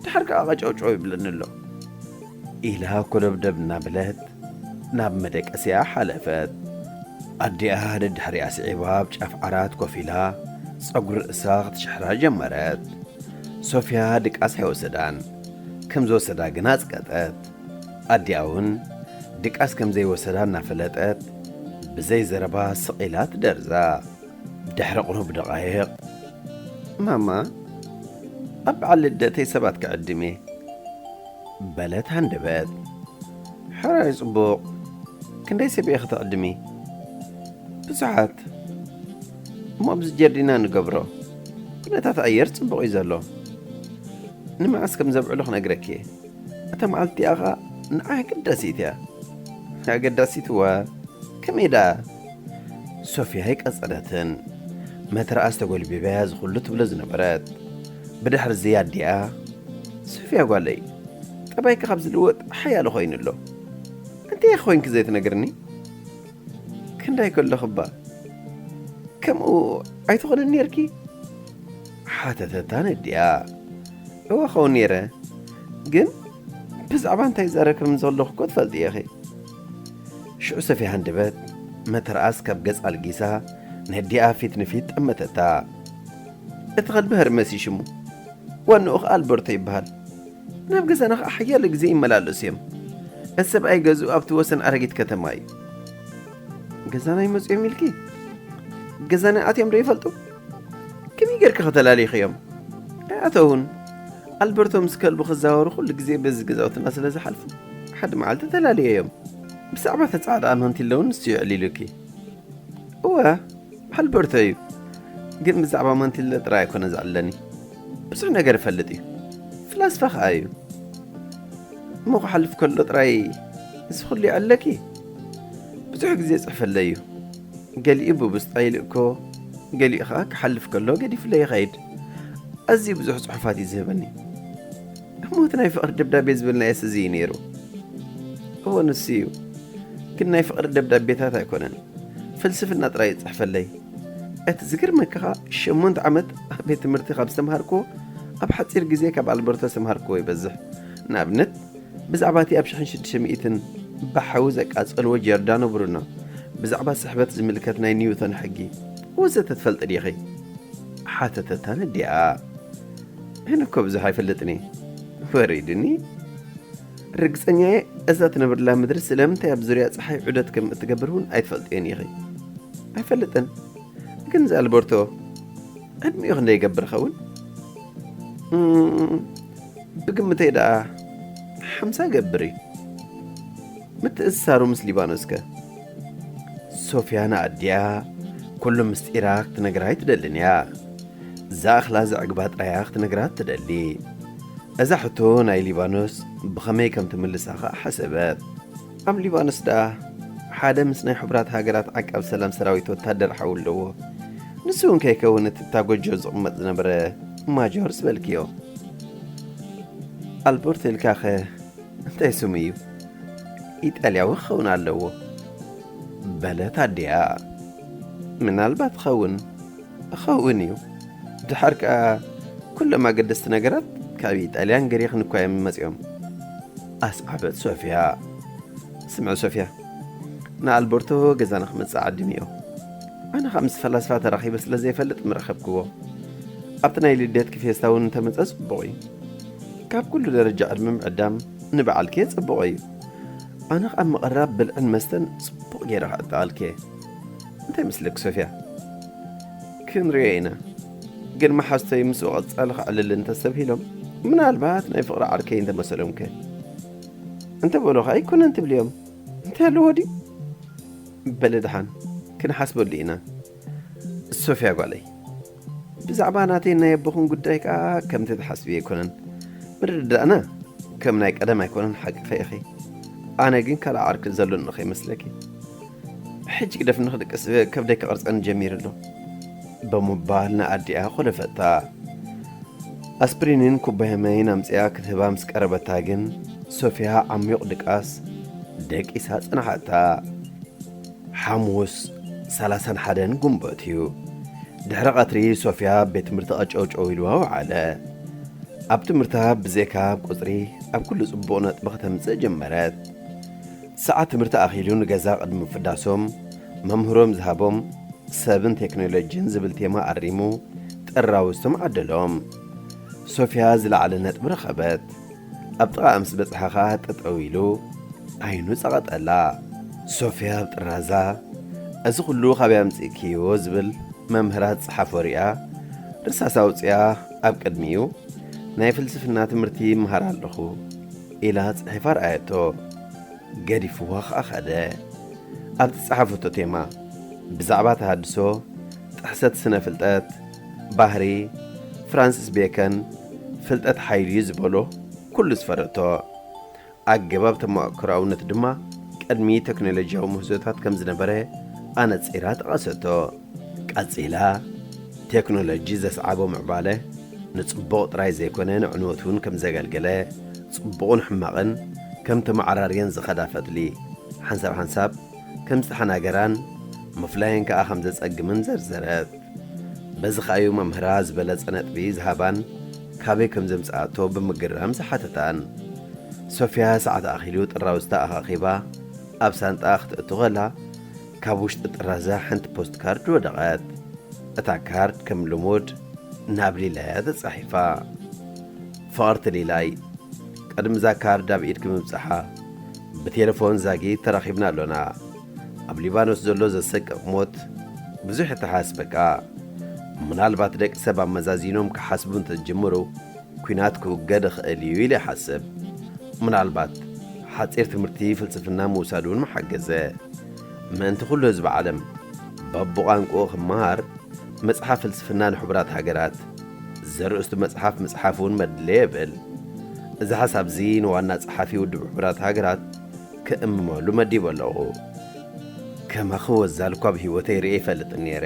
ድሓር ከኣ ቀጨውጨው ይብለኒ ኣሎ። ኢላ ኮደብደብ እናበለት ናብ መደቀሲኣ ሓለፈት። ኣዲኣ ደድሕሪኣ ስዒባ ኣብ ጫፍ ዓራት ኮፍ ኢላ ጸጉሪ ርእሳ ክትሽሕራ ጀመረት። ሶፍያ ድቃስ ኣይወሰዳን። ከም ዝወሰዳ ግና ኣጽቀጠት። ኣዲኣ እውን ድቃስ ከም ዘይወሰዳ እናፈለጠት ብዘይ ዘረባ ስቕ ኢላ ትደርዛ። ድሕሪ ቁሩብ ደቓይቕ፣ ማማ፣ ኣብ በዓል ልደተይ ሰባት ክዕድም እየ። በለት ሃንደበት። ሕራይ ጽቡቕ። ክንደይ ሰብ ኢኺ ተዕድሚ? ብዙሓት። እሞ ኣብዚ ጀርዲና ንገብሮ። ኩነታት ኣየር ጽቡቕ እዩ ዘሎ። ንመዓስ ከም ዘብዕሎ ክነግረኪ እየ። እታ መዓልቲ እቲኣ ኸኣ ንዓይ ኣገዳሲት እያ። ኣገዳሲት እዋ። ከመይ ደኣ? ሶፍያ ኣይቀጸለትን። መትረኣስ ተጎልቢባያ ዝኹሉ ትብሎ ዝነበረት። ብድሕሪ እዚ ኣዲኣ፣ ሶፍያ ጓለይ፣ ጠባይኪ ካብ ዝልወጥ ሓያሎ ኮይኑ ኣሎ። እንታይ ኢኺ ኮይንኪ ዘይትነግርኒ? ክንዳይ ከለኹ እባ ከምኡ ኣይትኾንን ኔርኪ? ሓተተታ ነዲኣ። እወ ኸውን ኔረ፣ ግን ብዛዕባ እንታይ ይዛረብ ከም ዘለኹ እኮ ትፈልጢ ኢኺ። ሽዑ ሰፊያ ሃንደበት መተርኣስ ካብ ገጽ ኣልጊሳ ነዲኣ ፊት ንፊት ጠመተታ። እቲ ኸልቢ ሀርመስ እዩ ሽሙ። ዋንኡ ኸኣ ኣልበርቶ ይበሃል። ናብ ገዛና ኸኣ ሓያሎ ግዜ ይመላለሱ እዮም። እቲ ሰብኣይ ገዝኡ ኣብቲ ወሰን ኣረጊት ከተማ እዩ። ገዛና ይመጹ እዮም ኢልኪ? ገዛና ኣትዮም ዶ ይፈልጡ? ከመይ ጌርኪ ኸ ተላሊኽዮም? ኣይኣተዉን። ኣልበርቶ ምስ ከልቡ ክዛወሩ ኩሉ ግዜ በዚ ገዛውትና ስለ ዝሓልፉ፣ ሓደ መዓልቲ ተላልየዮም። ብዛዕባ እታ ጻዕዳ ማንቲለ እውን ንሱ የዕሊሉኪ። እወ፣ ኣልበርቶ እዩ። ግን ብዛዕባ ማንቲለ ጥራይ ኣይኮነ ዘዕልለኒ። ብዙሕ ነገር ይፈልጥ እዩ። ፍላስፋ ኸኣ እዩ። እሞ ክሓልፍ ከሎ ጥራይ እዚ ኩሉ የዕልለኪ? ብዙሕ ግዜ ይጽሕፈለይ እዩ። ገሊኡ ብብስጣ ይልእኮ፣ ገሊኡ ኸኣ ክሓልፍ ከሎ ገዲፉለይ ይኸይድ። ኣዝዩ ብዙሕ ጽሑፋት እዩ ዝህበኒ። እሞ እቲ ናይ ፍቕሪ ደብዳቤ ዝበልናዮስ እዚ እዩ ነይሩ። እወ፣ ንሱ እዩ። ግን ናይ ፍቕሪ ደብዳቤታት ኣይኮነን። ፍልስፍና ጥራይ ይጽሕፈለይ። እቲ ዝገርመካ ኸኣ፣ ሸሞንተ ዓመት ኣብ ቤት ትምህርቲ ካብ ዝተምሃርክዎ፣ ኣብ ሓጺር ግዜ ካብ ኣልበርቶ ዝተምሃርክዎ ይበዝሕ። ንኣብነት፣ ብዛዕባ እቲ ኣብ ሽሕን ሽዱሽተ ሚእትን ብሓዊ ዘቃጸልዎ ጀርዳኖ ብሩኖ፣ ብዛዕባ ስሕበት ዝምልከት ናይ ኒውቶን ሕጊ፣ ወዘተ ትፈልጢ ዲኺ? ሓተተታ ነዲኣ። ኣነ እኮ ብዙሕ ኣይፈልጥን እየ። ወሪድኒ። ርግጸኛ እየ፣ እዛ ትነብርላ ምድሪ ስለምንታይ ኣብ ዙርያ ጸሓይ ዑደት ከም እትገብር እውን ኣይትፈልጥዮን ኢኺ። ኣይፈልጥን። ግን እዚ ኣልበርቶ ዕድሚኡ ክንደይ ይገብር ይኸውን? እም፣ ብግምተይ ደኣ ሓምሳ ይገብር እዩ። ምትእስሳሩ ምስ ሊባኖስ ከ? ሶፍያ ንኣዲኣ ኩሉ ምስጢራ ክትነግራ ኣይትደልን እያ። ዝኣኽላ ዘዕግባ ጥራያ ክትነግራ ትደሊ። እዛ ሕቶ ናይ ሊባኖስ ብኸመይ ከም ትምልሳ ኸኣ ሓሰበት። ኣብ ሊባኖስ ደኣ ሓደ ምስ ናይ ሕቡራት ሃገራት ዓቃብ ሰላም ሰራዊት ወታደር ሓው ኣለዎ። ንሱ እውን ከይከውን እቲ እታ ጎጆ ዝቕመጥ ዝነበረ ማጆር ዝበልክዮ። ኣልቦርቶ ኢልካኸ እንታይ ስሙ እዩ? ኢጣልያዊ ክኸውን ኣለዎ። በለት ኣዲኣ። ምናልባት ኸውን፣ ኸውን እዩ። ድሓር ከኣ ኩሎም ኣገደስቲ ነገራት ካብ ኢጣልያን ግሪኽን እኳ እዮም መጺኦም። ኣስዓበት ሶፊያ። ስምዒ ሶፊያ፣ ንኣልበርቶ ገዛና ክመጽእ ዓዲምዮ። ኣነ ካብ ምስ ፈላስፋ ተራኺበ ስለ ዘይፈልጥ ምረኸብክዎ። ኣብቲ ናይ ልደትኪ ፌስታ እውን እንተመጸ ጽቡቕ እዩ። ካብ ኩሉ ደረጃ ዕድመ ምዕዳም ንበዓልኪ ጽቡቕ እዩ። ኣነ ካብ ምቕራብ ብልዕን መስተን ጽቡቕ ገይረ ክዕጠቐልኪ እየ። እንታይ መስለኪ ሶፊያ? ክንሪኦ ኢና። ግን መሓዝተይ ምስኡ ቀጻሊ ከዕልል እንተሰብሂሎም፣ ምናልባት ናይ ፍቕሪ ዓርከይ እንተመሰሎምከ? እንተ በሉኻ ኣይኮነን ትብልዮም። እንታይ ኣለዎ ድዩ? በሊ ደሓን ክንሓስበሉ ኢና። ሶፊያ ጓለይ፣ ብዛዕባ ናተይ ናይ ኣቦኹም ጉዳይ ከኣ ከምቲ ትሓስብዮ ኣይኮነን። ምርድዳእና ከም ናይ ቀደም ኣይኮነን፣ ሓቅኺ ኢኺ። ኣነ ግን ካልእ ዓርኪ ዘሎኒ ከይመስለኪ። ሕጂ ግደፍኒ ክድቅስ ከብደይ ክቐርጸኒ ጀሚሩ ኣሎ። ብምባል ንኣዲኣ ኮለፈታ። ኣስፕሪንን ኩባያ ማይን ኣምጺኣ ክትህባ ምስ ቀረበታ ግን፣ ሶፊያ ዓሚቕ ድቃስ ደቂሳ ጸንሓታ። ሓሙስ ሰላሳን ሓደን ግንቦት እዩ። ድሕሪ ቀትሪ ሶፊያ ኣብ ቤት ትምህርቲ ቀጨውጨው ኢልዋ ወዓለ። ኣብ ትምህርታ ብዘይካ ኣብ ቁጽሪ ኣብ ኩሉ ጽቡቕ ነጥቢ ከተምጽእ ጀመረት። ሰዓት ትምህርቲ ኣኺሉ ንገዛ ቅድሚ ምፍዳሶም፣ መምህሮም ዝሃቦም ሰብን ቴክኖሎጂን ዝብል ቴማ ኣሪሙ ጥራውዝቶም ዓደሎም። ሶፊያ ዝለዓለ ነጥቢ ረኸበት። ኣብ ጥቓኣ ምስ በጽሐ ኸኣ ጠጠው ኢሉ ዓይኑ ጸቐጠላ። ሶፊያ ኣብ ጥራዛ፣ "እዚ ኩሉ ካበይ ኣምጺእክዮ?" ዝብል መምህራ ዝጸሓፎ ሪኣ፣ ርሳስ ኣውጺኣ ኣብ ቅድሚኡ፣ "ናይ ፍልስፍና ትምህርቲ ይመሃር ኣለኹ" ኢላ ጽሒፋ ረኣየቶ። ገዲፍዋ ኸኣ ኸደ። ኣብ ዝጸሓፈቶ ቴማ፣ ብዛዕባ ተሃድሶ፣ ጥሕሰት ስነ ፍልጠት፣ ባህሪ፣ ፍራንሲስ ቤከን፣ ፍልጠት ሓይሊ እዩ ዝበሎ ኩሉ ዝፈረቶ። ኣገባብ ተመክሮኣውነት ድማ ቅድሚ ቴክኖሎጂያዊ ምህዞታት ከም ዝነበረ ኣነጺራ ጠቐሰቶ። ቀጺላ፣ ቴክኖሎጂ ዘስዓቦ ምዕባለ ንጽቡቕ ጥራይ ዘይኮነ ንዕንወት እውን ከም ዘገልገለ፣ ጽቡቕን ሕማቕን ከም ተመዓራርየን ዝኸዳ ፈትሊ፣ ሓንሳብ ሓንሳብ ከም ዝተሓናገራን ምፍላየን ከኣ ከም ዘጸግምን ዘርዘረት። በዚ ከኣ'ዩ መምህራ ዝበለጸ ነጥቢ ዝሃባን ካበይ ከም ዘምጽኣቶ ብምግራም ዝሓተታን። ሶፊያ ሰዓት ኣኺሉ ጥራውዝታ ኣኻኺባ ኣብ ሳንጣ ክትእቱ ኸላ፣ ካብ ውሽጢ ጥራዛ ሓንቲ ፖስት ካርድ ወደቐት። እታ ካርድ ከም ልሙድ ናብ ሊላያ ተጻሒፋ። ፍቕርቲ ሊላይ፣ ቅድሚ እዛ ካርድ ኣብ ኢድኪ ምብጻሓ፣ ብቴሌፎን ዛጊት ተራኺብና ኣሎና። ኣብ ሊባኖስ ዘሎ ዘሰቅቕ ሞት ብዙሕ የተሓሳስበካ። ምናልባት ደቂ ሰብ ኣመዛዚኖም ክሓስቡ እንተዝጅምሩ፣ ኲናት ክውገድ ይኽእል እዩ ኢለ ይሓስብ። ምናልባት ሓጺር ትምህርቲ ፍልስፍና ምውሳድ እውን ምሓገዘ። ምእንቲ ኩሉ ህዝቢ ዓለም በብቋንቋኡ ክመሃር፣ መጽሓፍ ፍልስፍና ንሕቡራት ሃገራት ዘርእስቱ መጽሓፍ ምጽሓፍ እውን መድለ የብል። እዚ ሓሳብ እዚ ንዋና ጸሓፊ ውድብ ሕቡራት ሃገራት ክእምመሉ መዲቡ ኣለኹ። ከማኺ ወዛል እኳ ኣብ ህይወተይ ርእየ ይፈልጥን ነይረ።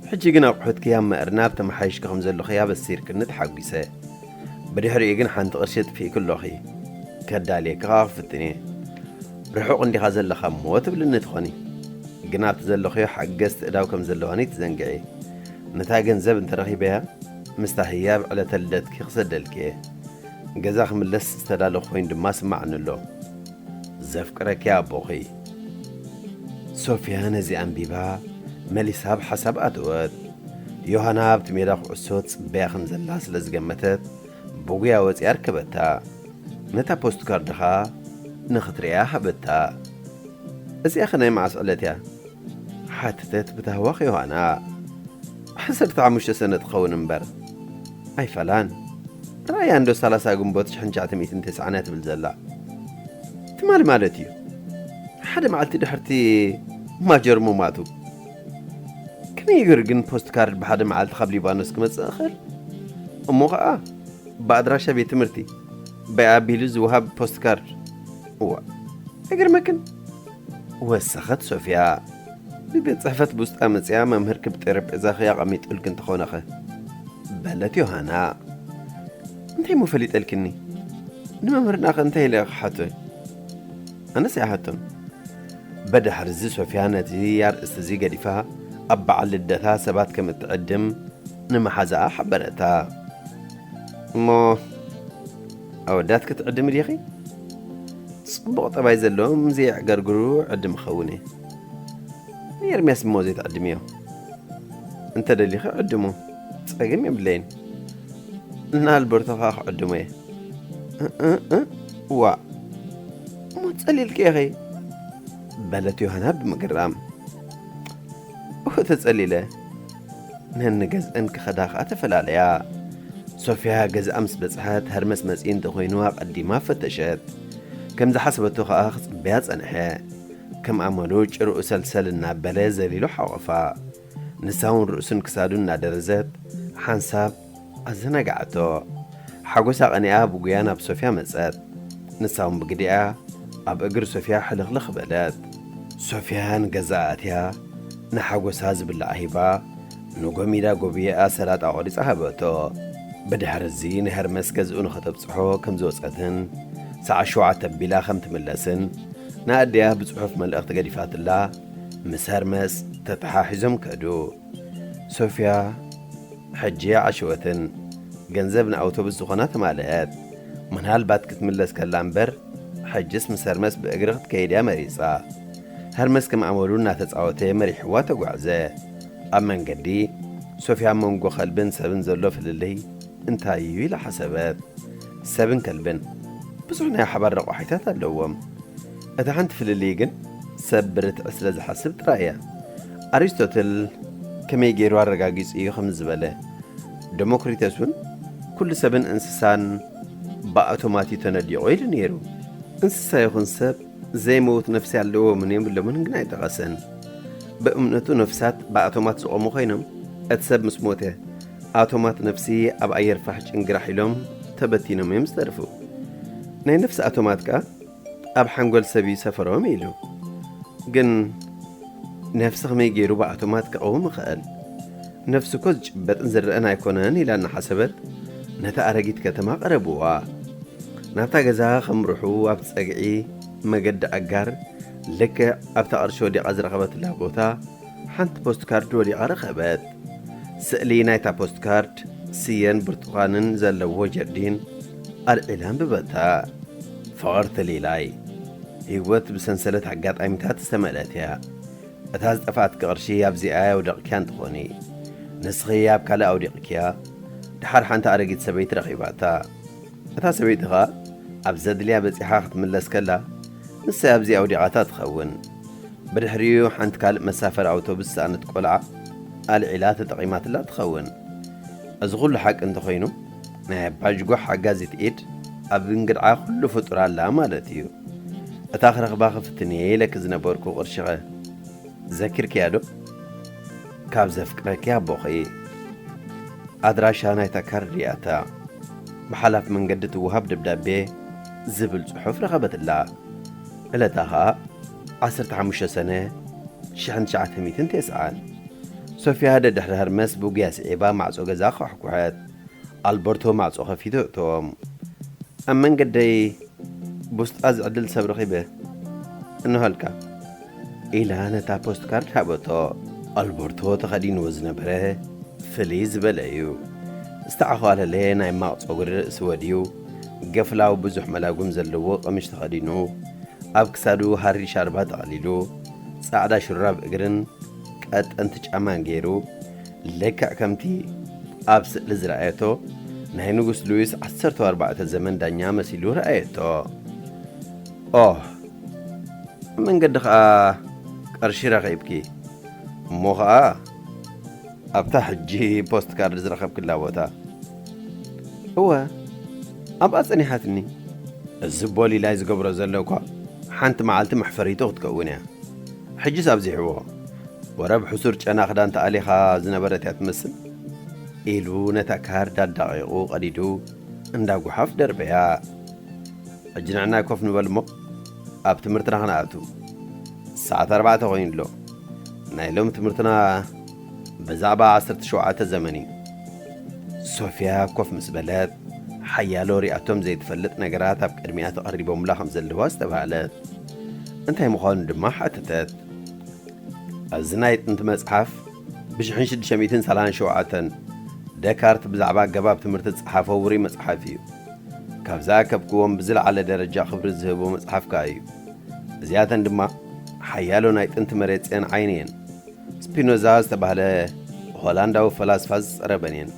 ሕጂ ግን ኣቑሑትኪ ኣብ ምእርናብ ተመሓይሽኪ ከም ዘለኺ ኣበሲርክኒ ተሓጒሰ። ብድሕሪኡ ግን ሓንቲ ቅርሺ ኣጥፊእኪ ኣለኺ። ከዳልየኪ ከኣ ክፍትን እየ። ርሑቕ እንዲኻ ዘለኻ እሞ ትብልኒ ትኾኒ። ግን ኣብቲ ዘለኽዮ ሓገዝቲ እዳው ከም ዘለዋኒ ትዘንግዒ። ነታ ገንዘብ እንተረኺበያ፣ ምስታ ህያብ ዕለተ ልደትኪ ክሰደልኪ እየ። ገዛ ክምለስ ዝተዳለኹ ኮይኑ ድማ ስማዓኒ ኣሎ። ዘፍቅረኪ ኣቦኺ። ሶፊያ ነዚ ኣንቢባ መሊሳ ኣብ ሓሳብ ኣተወት። ዮሃና ኣብቲ ሜዳ ኩዕሶ ትጽበያ ከም ዘላ ስለ ዝገመተት፣ ብጉያ ወጺኣ ኣርከበታ። ነታ ፖስት ካርድ ኸኣ ንኽትርእያ ሃበታ። "እዚኣ ኸ ናይ መዓስ ዕለት እያ?" ሓተተት ብታህዋኽ ዮሃና። "ዓሰርተ ሓሙሽተ ሰነ ትኸውን እምበር። ኣይፈላን። ረኣያ እንዶ ሰላሳ ግንቦት ሽሕን ትሽዓተ ሚእትን ተስዓን እያ ትብል ዘላ። ትማሊ ማለት እዩ። ሓደ መዓልቲ ድሕርቲ ማጀር ምሟቱ። ከመይ ገይሩ ግን ፖስት ካርድ ብሓደ መዓልቲ ካብ ሊባኖስ ክመጽእ ይኽእል? እሞ ኸኣ ብኣድራሻ ቤት ትምህርቲ በይ ኣቢሉ ዝወሃብ ፖስት ካርድ? እዋ፣ ኣይገርመክን?" ወሰኸት ሶፊያ። ብቤት ጽሕፈት ብውስጣ መጽያ መምህርኪ ብጠረጴዛኺ ኣቐሚጡልኪ እንተኾነኸ? በለት ዮሃና። እንታይ እሞ ፈሊጠልክኒ? ንመምህርናኸ እንታይ ኢለ ክሓቶ? ኣነስ ኣይሓቶን። በድሕሪ እዚ ሶፊያ ነዚ ኣርእስቲ እዚ ገዲፋ ኣብ በዓል ልደታ ሰባት ከም እትዕድም ንመሓዛኣ ሓበረታ። እሞ ኣወዳት ክትዕድሚ ዲኺ? ጽቡቕ ጠባይ ዘለዎም ዘየዕገርግሩ ዕድም እኸውን እየ። ንኤርምያስ እሞ ዘይትዕድምዮ? እንተ ደሊኺ ዕድሙ፣ ጸገም የብለይን። እና ኣልበርቶ ኸኣ ክዕድሞ እየ። እ፣ እ፣ እ፣ ዋእ! እሞ ጸሊልኪ ኢኺ? በለት ዮሃና ብምግራም። እወ ተጸሊለ። ነንገዝአን ክኸዳ ኸኣ ተፈላለያ። ሶፊያ ገዝኣ ምስ በጽሐት፣ ሀርመስ መጺኡ እንተኾይኑ ኣቐዲማ ፈተሸት። ከም ዝሓሰበቶ ኸኣ ክጽበያ ጸንሐ። ከም ኣመሉ ጭርኡ ሰልሰል እናበለ ዘሊሉ ሓቖፋ። ንሳ እውን ርእሱን ክሳዱን እናደረዘት ሓንሳብ ኣዘናግዓቶ። ሓጎሳ ቀኒኣ ብጉያ ናብ ሶፊያ መጸት። ንሳ እውን ብግዲኣ ኣብ እግሪ ሶፊያ ሕልኽልኽ በለት። ሶፊያ ንገዛኣ ኣትያ ንሓጎሳ ዝብላዕ ሂባ፣ ንጎሚዳ ጎብየኣ ሰላጣ ቆሪጻ ሃበቶ። ብድሕሪ እዚ ንሀርመስ ገዝኡ ንኸተብጽሖ ከም ዝወጸትን ሰዓት ሸውዓተ ኣቢላ ከም ትምለስን ንኣዲኣ ብጽሑፍ መልእኽቲ ገዲፋትላ ምስ ሀርመስ ተተሓሒዞም ከዱ። ሶፊያ ሕጂ ዓሸወትን ገንዘብ ንኣውቶቡስ ዝኾና ተማልአት። ምናልባት ክትምለስ ከላ እምበር፣ ሕጅስ ምስ ሀርመስ ብእግሪ ክትከይድ እያ መሪጻ። ሀርመስ ከም ኣመሉ እናተጻወተ መሪሕዋ ተጓዕዘ። ኣብ መንገዲ፣ ሶፊያ ኣብ መንጎ ከልብን ሰብን ዘሎ ፍልልይ እንታይ እዩ ኢላ ሓሰበት። ሰብን ከልብን ብዙሕ ናይ ሓባር ረቋሒታት ኣለዎም። እታ ሓንቲ ፍልልይ ግን ሰብ ብርትዒ ስለ ዝሓስብ ጥራይ እያ። ኣሪስቶትል ከመይ ገይሩ ኣረጋጊጹ እዩ ከምዚ ዝበለ? ደሞክሪተስ እውን ኩሉ ሰብን እንስሳን ብኣቶማት እዩ ተነዲቑ ኢሉ ነይሩ። እንስሳ ይኹን ሰብ ዘይመውት ነፍሲ ኣለዎምን የብሎምን ግን ኣይጠቐሰን። ብእምነቱ ነፍሳት ብኣቶማት ዝቖሙ ኮይኖም እቲ ሰብ ምስ ሞተ ኣቶማት ነፍሲ ኣብ ኣየር ፋሕ ጭንግራሕ ኢሎም ተበቲኖም እዮም ዝተርፉ። ናይ ነፍሲ ኣቶማት ከኣ ኣብ ሓንጎል ሰብ እዩ ሰፈሮም ኢሉ። ግን ነፍሲ ከመይ ገይሩ ብኣቶማት ክቐውም ይኽእል? ነፍሲ እኮ ዝጭበጥን ዝረአን ኣይኮነን ኢላ እናሓሰበት ነታ ኣረጊት ከተማ ቀረብዋ። ናብታ ገዛ ከምርሑ ኣብቲ ጸግዒ መገዲ ኣጋር ልክዕ ኣብታ ቅርሺ ወዲቓ ዝረኸበትላ ቦታ ሓንቲ ፖስት ካርድ ወዲቓ ረኸበት። ስእሊ ናይታ ፖስት ካርድ ስየን ብርቱኻንን ዘለዎ ጀርዲን ኣልዒላ ኣንብበታ። ፍቕርቲ ሊላይ፣ ህይወት ብሰንሰለት ኣጋጣሚታት ዝተመልአት እያ። እታ ዝጠፍኣትኪ ቅርሺ ኣብዚኣ ኣውዲቕክያ እንተኾኒ፣ ንስኺ ኣብ ካልእ ኣውዲቕክያ፣ ደሓር ሓንቲ ኣረጊት ሰበይቲ ረኺባታ። እታ ሰበይቲ ኸኣ ኣብ ዘድልያ በጺሓ ክትምለስ ከላ፣ ንሳ ኣብዚኣ ኣውዲቓታ ትኸውን። ብድሕሪኡ ሓንቲ ካልእ መሳፈሪ ኣውቶቡስ ዝሰኣነት ቆልዓ ኣልዒላ ተጠቒማትላ ትኸውን። እዚ ኹሉ ሓቂ እንተኾይኑ፣ ናይ ኣባ ጅጎ ሓጋዚት ኢድ ኣብ እንግድዓ ኩሉ ፍጡር ኣላ ማለት እዩ። እታ ክረኽባ ክፍትን እየ ኢለኪ ዝነበርኩ ቅርሺኸ ዘኪርክያ ዶ? ካብ ዘፍቅረኪ ኣቦኺ። ኣድራሻ ናይታ ካርድ እያ እታ። ብሓላፍ መንገዲ ትወሃብ ደብዳቤ ዝብል ጽሑፍ ረኸበትላ። ዕለታ ኸኣ ዓሰርተ ሓሙሽተ ሰነ ሽሕን ትሽዓተ ሚእትን ተስዓን። ሶፊያ ደድሕሪ ሀርመስ ብጉያ ስዒባ ማዕጾ ገዛ ኳሕኩሐት። ኣልበርቶ ማዕጾ ከፊቱ እእተዎም። ኣብ መንገደይ ብውስጣ ዝዕድል ሰብ ረኺበ። እንሆልካ። ኢላ ነታ ፖስት ካርድ ሃበቶ። ኣልበርቶ ተኸዲንዎ ዝነበረ ፍልይ ዝበለ እዩ። ዝተዓዃለለ ናይ ማቕ ጸጉሪ ርእሲ ወድዩ፣ ገፍላዊ ብዙሕ መላጉም ዘለዎ ቀምሽ ተኸዲኑ፣ ኣብ ክሳዱ ሃሪ ሻርባ ጠቕሊሉ፣ ጻዕዳ ሹራብ እግርን ቀጠንቲ ጫማን ገይሩ፣ ልክዕ ከምቲ ኣብ ስእሊ ዝረኣየቶ ናይ ንጉስ ሉዊስ ዓሰርተ ኣርባዕተ ዘመን ዳኛ መሲሉ ረኣየቶ። ኦህ! መንገዲ ኸኣ ቅርሺ ረኺብኪ። እሞ ኸኣ ኣብታ ሕጂ ፖስት ካርድ ዝረኸብክላ ቦታ። እወ፣ ኣብኣ ጸኒሓትኒ። እዚ ቦሊላይ ዝገብሮ ዘሎ እኳ ሓንቲ መዓልቲ መሕፈሪቱ ክትከውን እያ። ሕጅስ ኣብዚሕዎ። ወረብ ሕሱር ጨና ክዳን ተኣሊኻ ዝነበረት እያ ትመስል። ኢሉ ነታ ካርድ ኣዳቒቑ ቀዲዱ እንዳ ጓሓፍ ደርበያ። ሕጂ ንዕናይ ኮፍ ንበል እሞ ኣብ ትምህርትና ክንኣቱ። ሰዓት ኣርባዕተ ኮይኑ ኣሎ። ናይ ሎም ትምህርትና ብዛዕባ ዓሰርተ ሸውዓተ ዘመን እዩ። ሶፊያ ኮፍ ምስ በለት፣ ሓያሎ ሪኣቶም ዘይትፈልጥ ነገራት ኣብ ቅድሚኣ ተቐሪቦምላ ከም ዘለዉ ኣስተብሃለት። እንታይ ምዃኑ ድማ ሓተተት። ኣብዚ ናይ ጥንቲ መጽሓፍ፣ ብ ሽሕን ሽዱሽተ ሚእትን ሰላሳን ሸውዓተን ደካርት ብዛዕባ ኣገባብ ትምህርቲ ዝጸሓፎ ውሩይ መጽሓፍ እዩ። ካብ ዝኣከብክዎም ብዝለዓለ ደረጃ ክብሪ ዝህቦ መጽሓፍ ከኣ እዩ። እዚኣተን ድማ ሓያሎ ናይ ጥንቲ መሬጽአን ዓይኒ እየን። ስፒኖዛ ዝተባህለ ሆላንዳዊ ፈላስፋ ዝጸረበን እየን።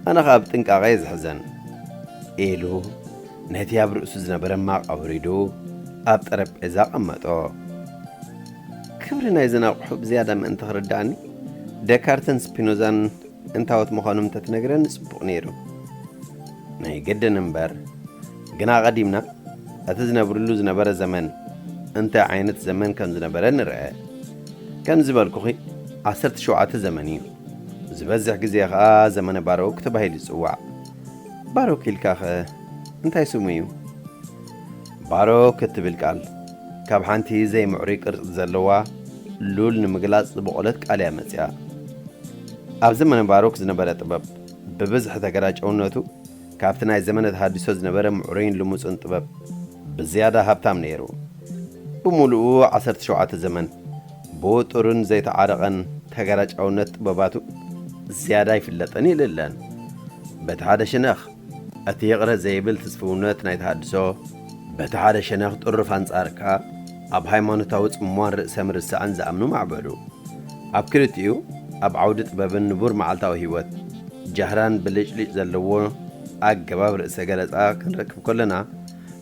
ኣነ ኸኣ ብጥንቃቐ እየ ዝሕዘን፣ ኢሉ ነቲ ኣብ ርእሱ ዝነበረ ማቕ ኣውሪዱ ኣብ ጠረጴዛ ኣቐመጦ። ክብሪ ናይዘን ኣቑሑ ብዝያዳ ምእንቲ ክርድኣኒ፣ ደካርትን ስፒኖዛን እንታዎት ምዃኖም እንተትነግረኒ ጽቡቕ ነይሩ። ናይ ግድን እምበር፣ ግና ኣቐዲምና እቲ ዝነብርሉ ዝነበረ ዘመን እንታይ ዓይነት ዘመን ከም ዝነበረ ንርአ። ከም ዝበልኩኺ፣ ዓሰርተ ሸውዓተ ዘመን እዩ። ዝበዝሕ ግዜ ኸኣ ዘመነ ባሮክ ተባሂሉ ይጽዋዕ። ባሮክ ኢልካኸ እንታይ ስሙ እዩ? ባሮክ እትብል ቃል ካብ ሓንቲ ዘይምዕሩይ ቅርጺ ዘለዋ ሉል ንምግላጽ ዝበቖለት ቃል እያ መጺኣ። ኣብ ዘመነ ባሮክ ዝነበረ ጥበብ ብብዝሒ ተገራጨውነቱ ካብቲ ናይ ዘመነ ተሃድሶ ዝነበረ ምዕሩይን ልሙጽን ጥበብ ብዝያዳ ሃብታም ነይሩ። ብምሉኡ ዓሰርተ ሸውዓተ ዘመን ብውጡርን ዘይተዓረቐን ተገራጫውነት ጥበባቱ ዝያዳ ይፍለጥን ይልለን። በቲ ሓደ ሸነኽ፣ እቲ ይቕረ ዘይብል ትስፍውነት ናይ ተሃድሶ፣ በቲ ሓደ ሸነኽ ጥሩፍ ኣንጻር ከኣ ኣብ ሃይማኖታዊ ጽምዋን ርእሰ ምርሳዕን ዝኣምኑ ማዕበሉ። ኣብ ክልቲኡ፣ ኣብ ዓውዲ ጥበብን ንቡር መዓልታዊ ህይወት፣ ጃህራን ብልጭልጭ ዘለዎ ኣገባብ ርእሰ ገለጻ ክንረክብ ከለና፣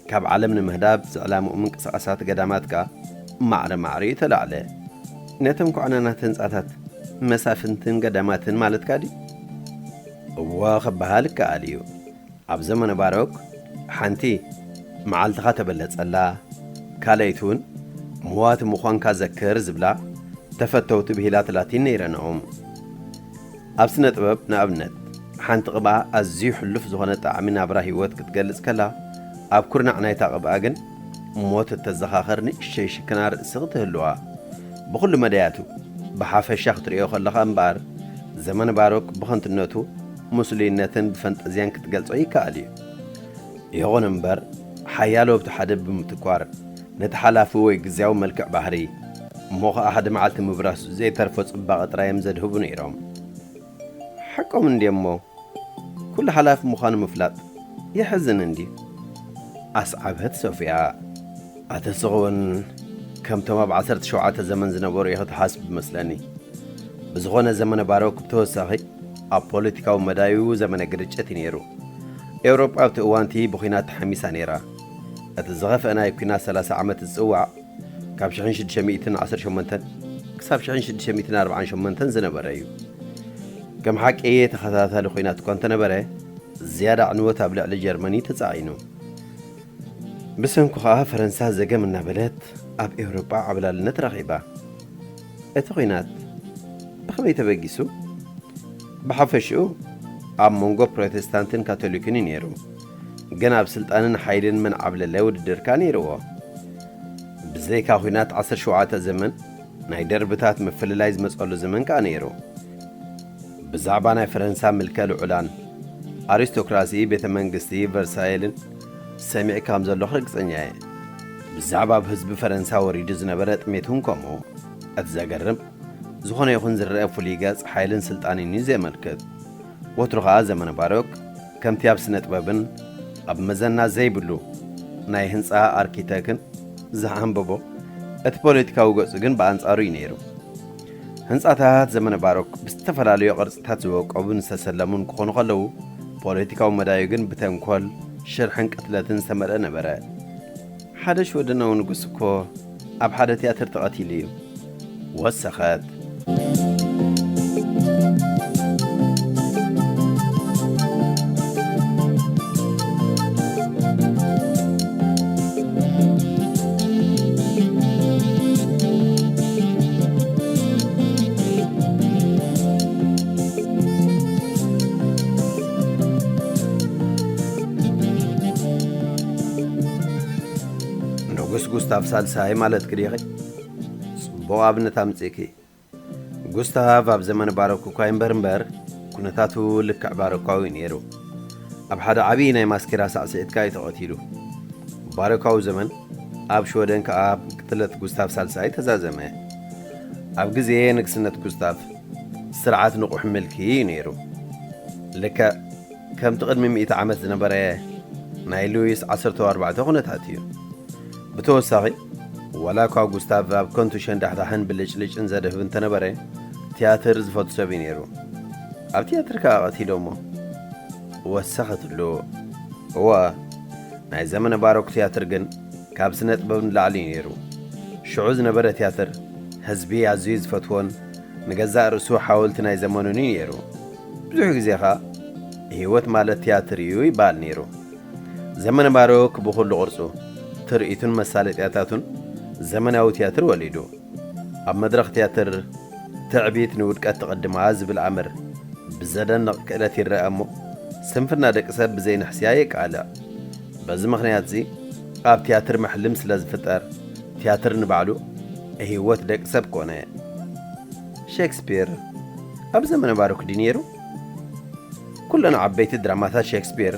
ካብ ዓለም ንምህዳብ ዝዕላምኡ ምንቅስቓሳት ገዳማት ከኣ ማዕረ ማዕሪኡ ተላዕለ። ነቶም ኩዕናናት ህንጻታት መሳፍንትን ገዳማትን ማለትካ ድዩ? እወ ክበሃል ይከኣል እዩ። ኣብ ዘመነ ባሮክ ሓንቲ መዓልትኻ ተበለጸላ፣ ካልኣይቲ እውን ምዋቲ ምዃንካ ዘክር ዝብላ ተፈተውቲ ብሂላት ላቲን ነይረንኦም። ኣብ ስነ ጥበብ ንኣብነት ሓንቲ ቅብኣ ኣዝዩ ሕሉፍ ዝኾነ ጣዕሚ ናብራ ህይወት ክትገልጽ ከላ፣ ኣብ ኩርናዕ ናይታ ቅብኣ ግን ሞት እተዘኻኸር ንእሽተይ ሽክና ርእሲ ክትህልዋ። ብኹሉ መዳያቱ ብሓፈሻ ክትርእዮ ከለኻ እምበኣር፣ ዘመነ ባሮክ ብኸንቱነቱ፣ ምስሉይነትን ብፈንጠዝያን ክትገልጾ ይከኣል እዩ። ይኹን እምበር፣ ሓያሎ ኣብቲ ሓደ ብምትኳር፣ ነቲ ሓላፊ ወይ ግዝያዊ መልክዕ ባህሪ፣ እሞ ኸኣ ሓደ መዓልቲ ምብራሱ ዘይተርፎ ጽባቐ ጥራይ እዮም ዘድህቡ ነይሮም። ሓቆም እንድዮሞ፣ ኩሉ ሓላፊ ምዃኑ ምፍላጥ የሕዝን እንድዩ። ኣስዓበት ሶፍያ። ኣቲ ንስኺ እውን ከምቶም ኣብ ዓሰርተ ሸውዓተ ዘመን ዝነበሩ ኢኺ ትሓስቢ መስለኒ። ብዝኾነ ዘመነ ባሮክ ብተወሳኺ ኣብ ፖለቲካዊ መዳዩ ዘመነ ግርጭት እዩ ነይሩ። ኤውሮጳ ኣብቲ እዋንቲ ብኹናት ተሓሚሳ ነይራ። እቲ ዝኸፍአ ናይ ኲናት ሰላሳ ዓመት ዝጽዋዕ ካብ ሽሕን ሽዱሽተ ሚእትን ዓሰርተ ሸሞንተን ክሳብ ሽሕን ሽዱሽተ ሚእትን ኣርባዓን ሸሞንተን ዝነበረ እዩ። ከም ሓቂ ተኸታታሊ ኲናት እኳ እንተነበረ፣ ዝያዳ ዕንወት ኣብ ልዕሊ ጀርመኒ ተጻዒኑ። ብሰንኩ ኸኣ ፈረንሳ ዘገም እናበለት ኣብ ኤውሮጳ ዓብላልነት ረኺባ። እቲ ኲናት ብኸመይ ተበጊሱ? ብሓፈሽኡ ኣብ መንጎ ፕሮቴስታንትን ካቶሊክን እዩ ነይሩ። ግን ኣብ ስልጣንን ሓይልን መን ዓብለለ ውድድር ከኣ ነይርዎ። ብዘይካ ኲናት ዓሰርተ ሸውዓተ ዘመን ናይ ደርብታት ምፍልላይ ዝመጸሉ ዘመን ከኣ ነይሩ። ብዛዕባ ናይ ፈረንሳ ምልከ ልዑላን ኣሪስቶክራሲ ቤተ መንግስቲ ቨርሳይልን ሰሚዕካ ከም ዘለኹ ርግጸኛ እየ። ብዛዕባ ኣብ ህዝቢ ፈረንሳ ወሪዱ ዝነበረ ጥሜት እውን ከምኡ። እቲ ዘገርም፣ ዝኾነ ይኹን ዝረአ ፍሉይ ገጽ ሓይልን ስልጣንን እዩ ዘመልክት። ወትሩ ኸኣ ዘመነ ባሮክ ከምቲ ኣብ ስነ ጥበብን ኣብ መዘና ዘይብሉ ናይ ህንጻ ኣርኪተክን ዝኣንበቦ፣ እቲ ፖለቲካዊ ገጹ ግን ብኣንጻሩ እዩ ነይሩ። ህንጻታት ዘመነ ባሮክ ብዝተፈላለዩ ቅርጽታት ዝወቀቡን ዝተሰለሙን ክኾኑ ከለዉ፣ ፖለቲካዊ መዳዩ ግን ብተንኮል፣ ሽርሕን ቅትለትን ዝተመልአ ነበረ። ሓደ ሽወደናዊ ንጉስ እኮ ኣብ ሓደ ትያትር ተቐቲሉ እዩ። ወሰኸት። ንጉስ ጉስታቭ ሳልሳይ ማለትኪ ዲኺ? ጽቡቕ ኣብነት ኣምጺእኪ። ጉስታቭ ኣብ ዘመነ ባሮክ እኳ ይንበር እምበር፣ ኩነታቱ ልክዕ ባሮካዊ እዩ ነይሩ። ኣብ ሓደ ዓብዪ ናይ ማስኬራ ሳዕስዒት ከኣ እዩ ተቐቲሉ። ባሮካዊ ዘመን ኣብ ሽወደን ከኣ ቅትለት ጉስታቭ ሳልሳይ ተዛዘመ። ኣብ ግዜ ንግስነት ጉስታቭ፣ ስርዓት ንቑሕ ምልኪ እዩ ነይሩ። ልክዕ ከምቲ ቅድሚ ሚእቲ ዓመት ዝነበረ ናይ ሉዊስ ዓሰርተ ኣርባዕተ ኩነታት እዩ። ብተወሳኺ፣ ዋላ እኳ ጉስታቭ ኣብ ከንቱ ሸንዳሕዳሕን ብልጭልጭን ዘድህብ እንተነበረ፣ ትያትር ዝፈቱ ሰብ እዩ ነይሩ። ኣብ ትያትር ከኣ ቀቲሎሞ። ወሰኸትሉ። እወ፣ ናይ ዘመነ ባሮክ ትያትር ግን ካብ ስነ ጥበብ ንላዕሊ እዩ ነይሩ። ሽዑ ዝነበረ ትያትር፣ ህዝቢ ኣዝዩ ዝፈትዎን ንገዛእ ርእሱ ሓወልቲ ናይ ዘመኑን እዩ ነይሩ። ብዙሕ ግዜ ኸኣ፣ ህይወት ማለት ትያትር እዩ ይበሃል ነይሩ። ዘመነ ባሮክ ብኹሉ ቅርጹ፣ ትርኢቱን መሳለጥያታቱን ዘመናዊ ትያትር ወሊዱ። ኣብ መድረኽ ትያትር፣ ትዕቢት ንውድቀት ትቕድማ ዝብል ኣምር ብዘደንቕ ክእለት ይረኣ እሞ፣ ስንፍና ደቂ ሰብ ብዘይ ንሕስያ የቃልዕ። በዚ ምኽንያት'ዚ፣ ኣብ ትያትር መሕልም ስለ ዝፍጠር፣ ትያትር ንባዕሉ ህይወት ደቂ ሰብ ኮነ። ሼክስፒር ኣብ ዘመነ ባሮክ ድዩ ነይሩ? ኩለን ዓበይቲ ድራማታት ሼክስፒር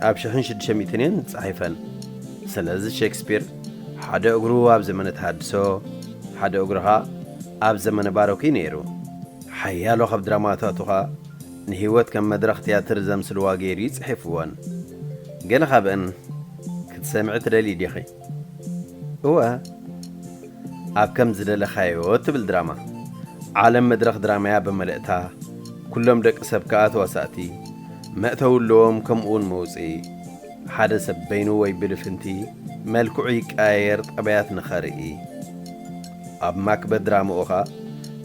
ኣብ ሽሕን ሽዱሽተ ሚእትን እየን ተጻሒፈን። ስለዚ ሼክስፒር ሓደ እግሩ ኣብ ዘመነ ተሃድሶ፣ ሓደ እግሩ ኸኣ ኣብ ዘመነ ባሮክ እዩ ነይሩ። ሓያሎ ካብ ድራማታቱ ኸኣ ንህይወት ከም መድረኽ ትያትር ዘምስልዋ ገይሩ እዩ ጽሒፍወን። ገለ ካብአን ክትሰምዒ ትደልዪ ዲኺ? እወ፣ ኣብ ከም ዝደለኻዮ ትብል ድራማ። ዓለም መድረኽ ድራማያ ብመልእታ፣ ኩሎም ደቂ ሰብ ከኣ ተዋሳእቲ፣ መእተዊ ኣለዎም፣ ከምኡውን መውጽኢ። ሓደ ሰብ በይኑ ወይ ብልፍንቲ መልክዑ ይቀያየር፣ ጠባያት ንኸርኢ። ኣብ ማክበት ድራማኡ ኸኣ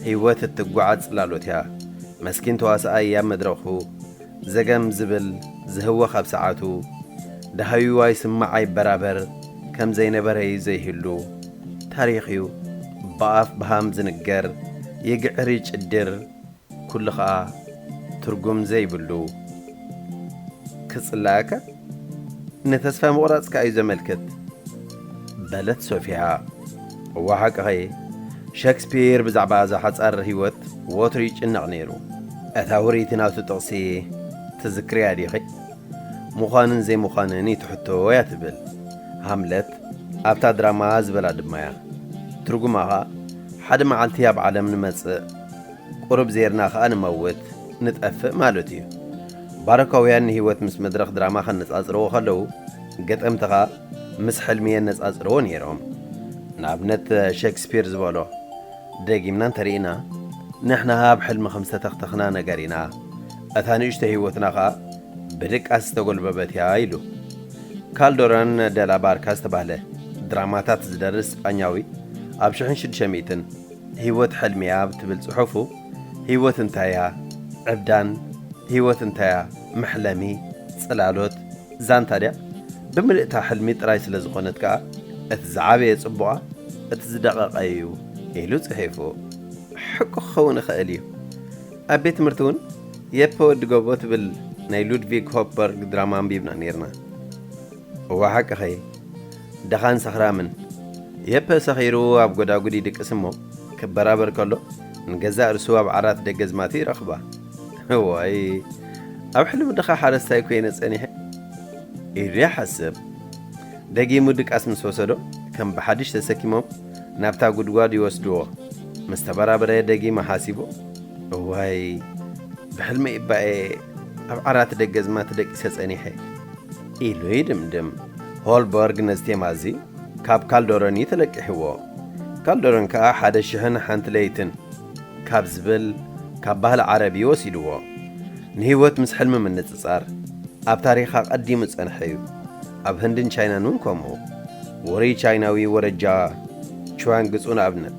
ህይወት እትጓዓዝ ጽላሎት እያ። መስኪን ተዋሳኣይ ኣብ መድረኹ ዘገም ዝብል ዝህወኽ ኣብ ሰዓቱ፣ ደሃዩ ኣይስማዕ ኣይበራበር ከም ዘይነበረ እዩ ዘይህሉ። ታሪኽ እዩ ብኣፍ ብሃም ዝንገር፣ ይግዕር ይጭድር፣ ኩሉ ኸኣ ትርጉም ዘይብሉ። ክጽላኣካ ንተስፋ ምቑራጽካ እዩ ዘመልክት። በለት ሶፊያ። እዋ ሓቅኺ፣ ሸክስፒር ብዛዕባ እዛ ሓጻር ህይወት ወትሩ ይጭነቕ ነይሩ። እታ ውርይቲ ናቱ ጥቕሲ ትዝክርያ ዲኺ? ምዃንን ዘይምዃንን እዩ ትሕቶ እያ ትብል። ሃምለት ኣብታ ድራማ ዝበላ ድማ እያ። ትርጉማ ኸኣ፣ ሓደ መዓልቲ ኣብ ዓለም ንመጽእ፣ ቁሩብ ዜርና ኸኣ ንመውት፣ ንጠፍእ ማለት እዩ። ባሮካውያን ንህይወት ምስ መድረኽ ድራማ ከነጻጽርዎ ከለዉ፣ ገጠምቲ ኸኣ ምስ ሕልሚ የነጻጽርዎ ነይሮም። ንኣብነት፣ ሸክስፒር ዝበሎ ደጊምና እንተርኢና፣ ንሕና ኣብ ሕልሚ ከም ዝተተኽተኽና ነገር ኢና፣ እታ ንእሽቶ ህይወትና ኸኣ ብድቃስ ዝተጎልበበት እያ ኢሉ። ካልደሮን ደላ ባርካ ዝተባህለ ድራማታት ዝደርስ ስጳኛዊ፣ ኣብ ሽሕን ሽዱሽተ ሚእትን ህይወት ሕልሚ እያ ብትብል ጽሑፉ፣ ህይወት እንታይ እያ? ዕብዳን፣ ህይወት እንታይ እያ? መሕለሚ፣ ጽላሎት፣ ዛንታ ድያ? ብምልእታ ሕልሚ ጥራይ ስለ ዝኾነት ከኣ፣ እቲ ዝዓበየ ጽቡቓ፣ እቲ ዝደቐቐ እዩ ኢሉ ጽሒፉ። ሕቁ ክኸውን ይኽእል እዩ። ኣብ ቤት ትምህርቲ እውን የፐ ወዲ ጎቦ ትብል ናይ ሉድቪግ ሆፕበርግ ድራማ ኣንቢብና ነይርና። እዋ ሓቅኸይ፣ ደኻን ሰኽራምን። የፐ ሰኺሩ ኣብ ጎዳጉዲ ይድቅስ እሞ፣ ክበራበር ከሎ፣ ንገዛእ ርእሱ ኣብ ዓራት ደገ ዝማቱ ይረኽባ። እዋይ፣ ኣብ ሕልሚ ድኻ ሓረስታይ ኮይነ ጸኒሐ? ኢሉ ይሓስብ። ደጊሙ ድቃስ ምስ ወሰዶ፣ ከም ብሓድሽ ተሰኪሞም ናብታ ጉድጓድ ይወስድዎ። ምስ ተበራበረ ደጊመ ሓሲቡ፣ እዋይ፣ ብሕልመይ እባ'የ ኣብ ዓራት ደገ ዝማት ደቂሰ ጸኒሐ ኢሉ ይድምድም። ሆልበርግ ነዚ ቴማ እዚ ካብ ካልደሮን እዩ ተለቂሕዎ። ካልደሮን ከኣ ሓደ ሽሕን ሓንቲ ለይትን ካብ ዝብል ካብ ባህሊ ዓረብ እዩ ወሲድዎ። ንህይወት ምስ ሕልሚ ምንጽጻር ኣብ ታሪኽ ኣቐዲሙ ዝጸንሐ እዩ። ኣብ ህንድን ቻይናን እውን ከምኡ። ውሩይ ቻይናዊ ወረጃ ቹዋንግጹ ንኣብነት፣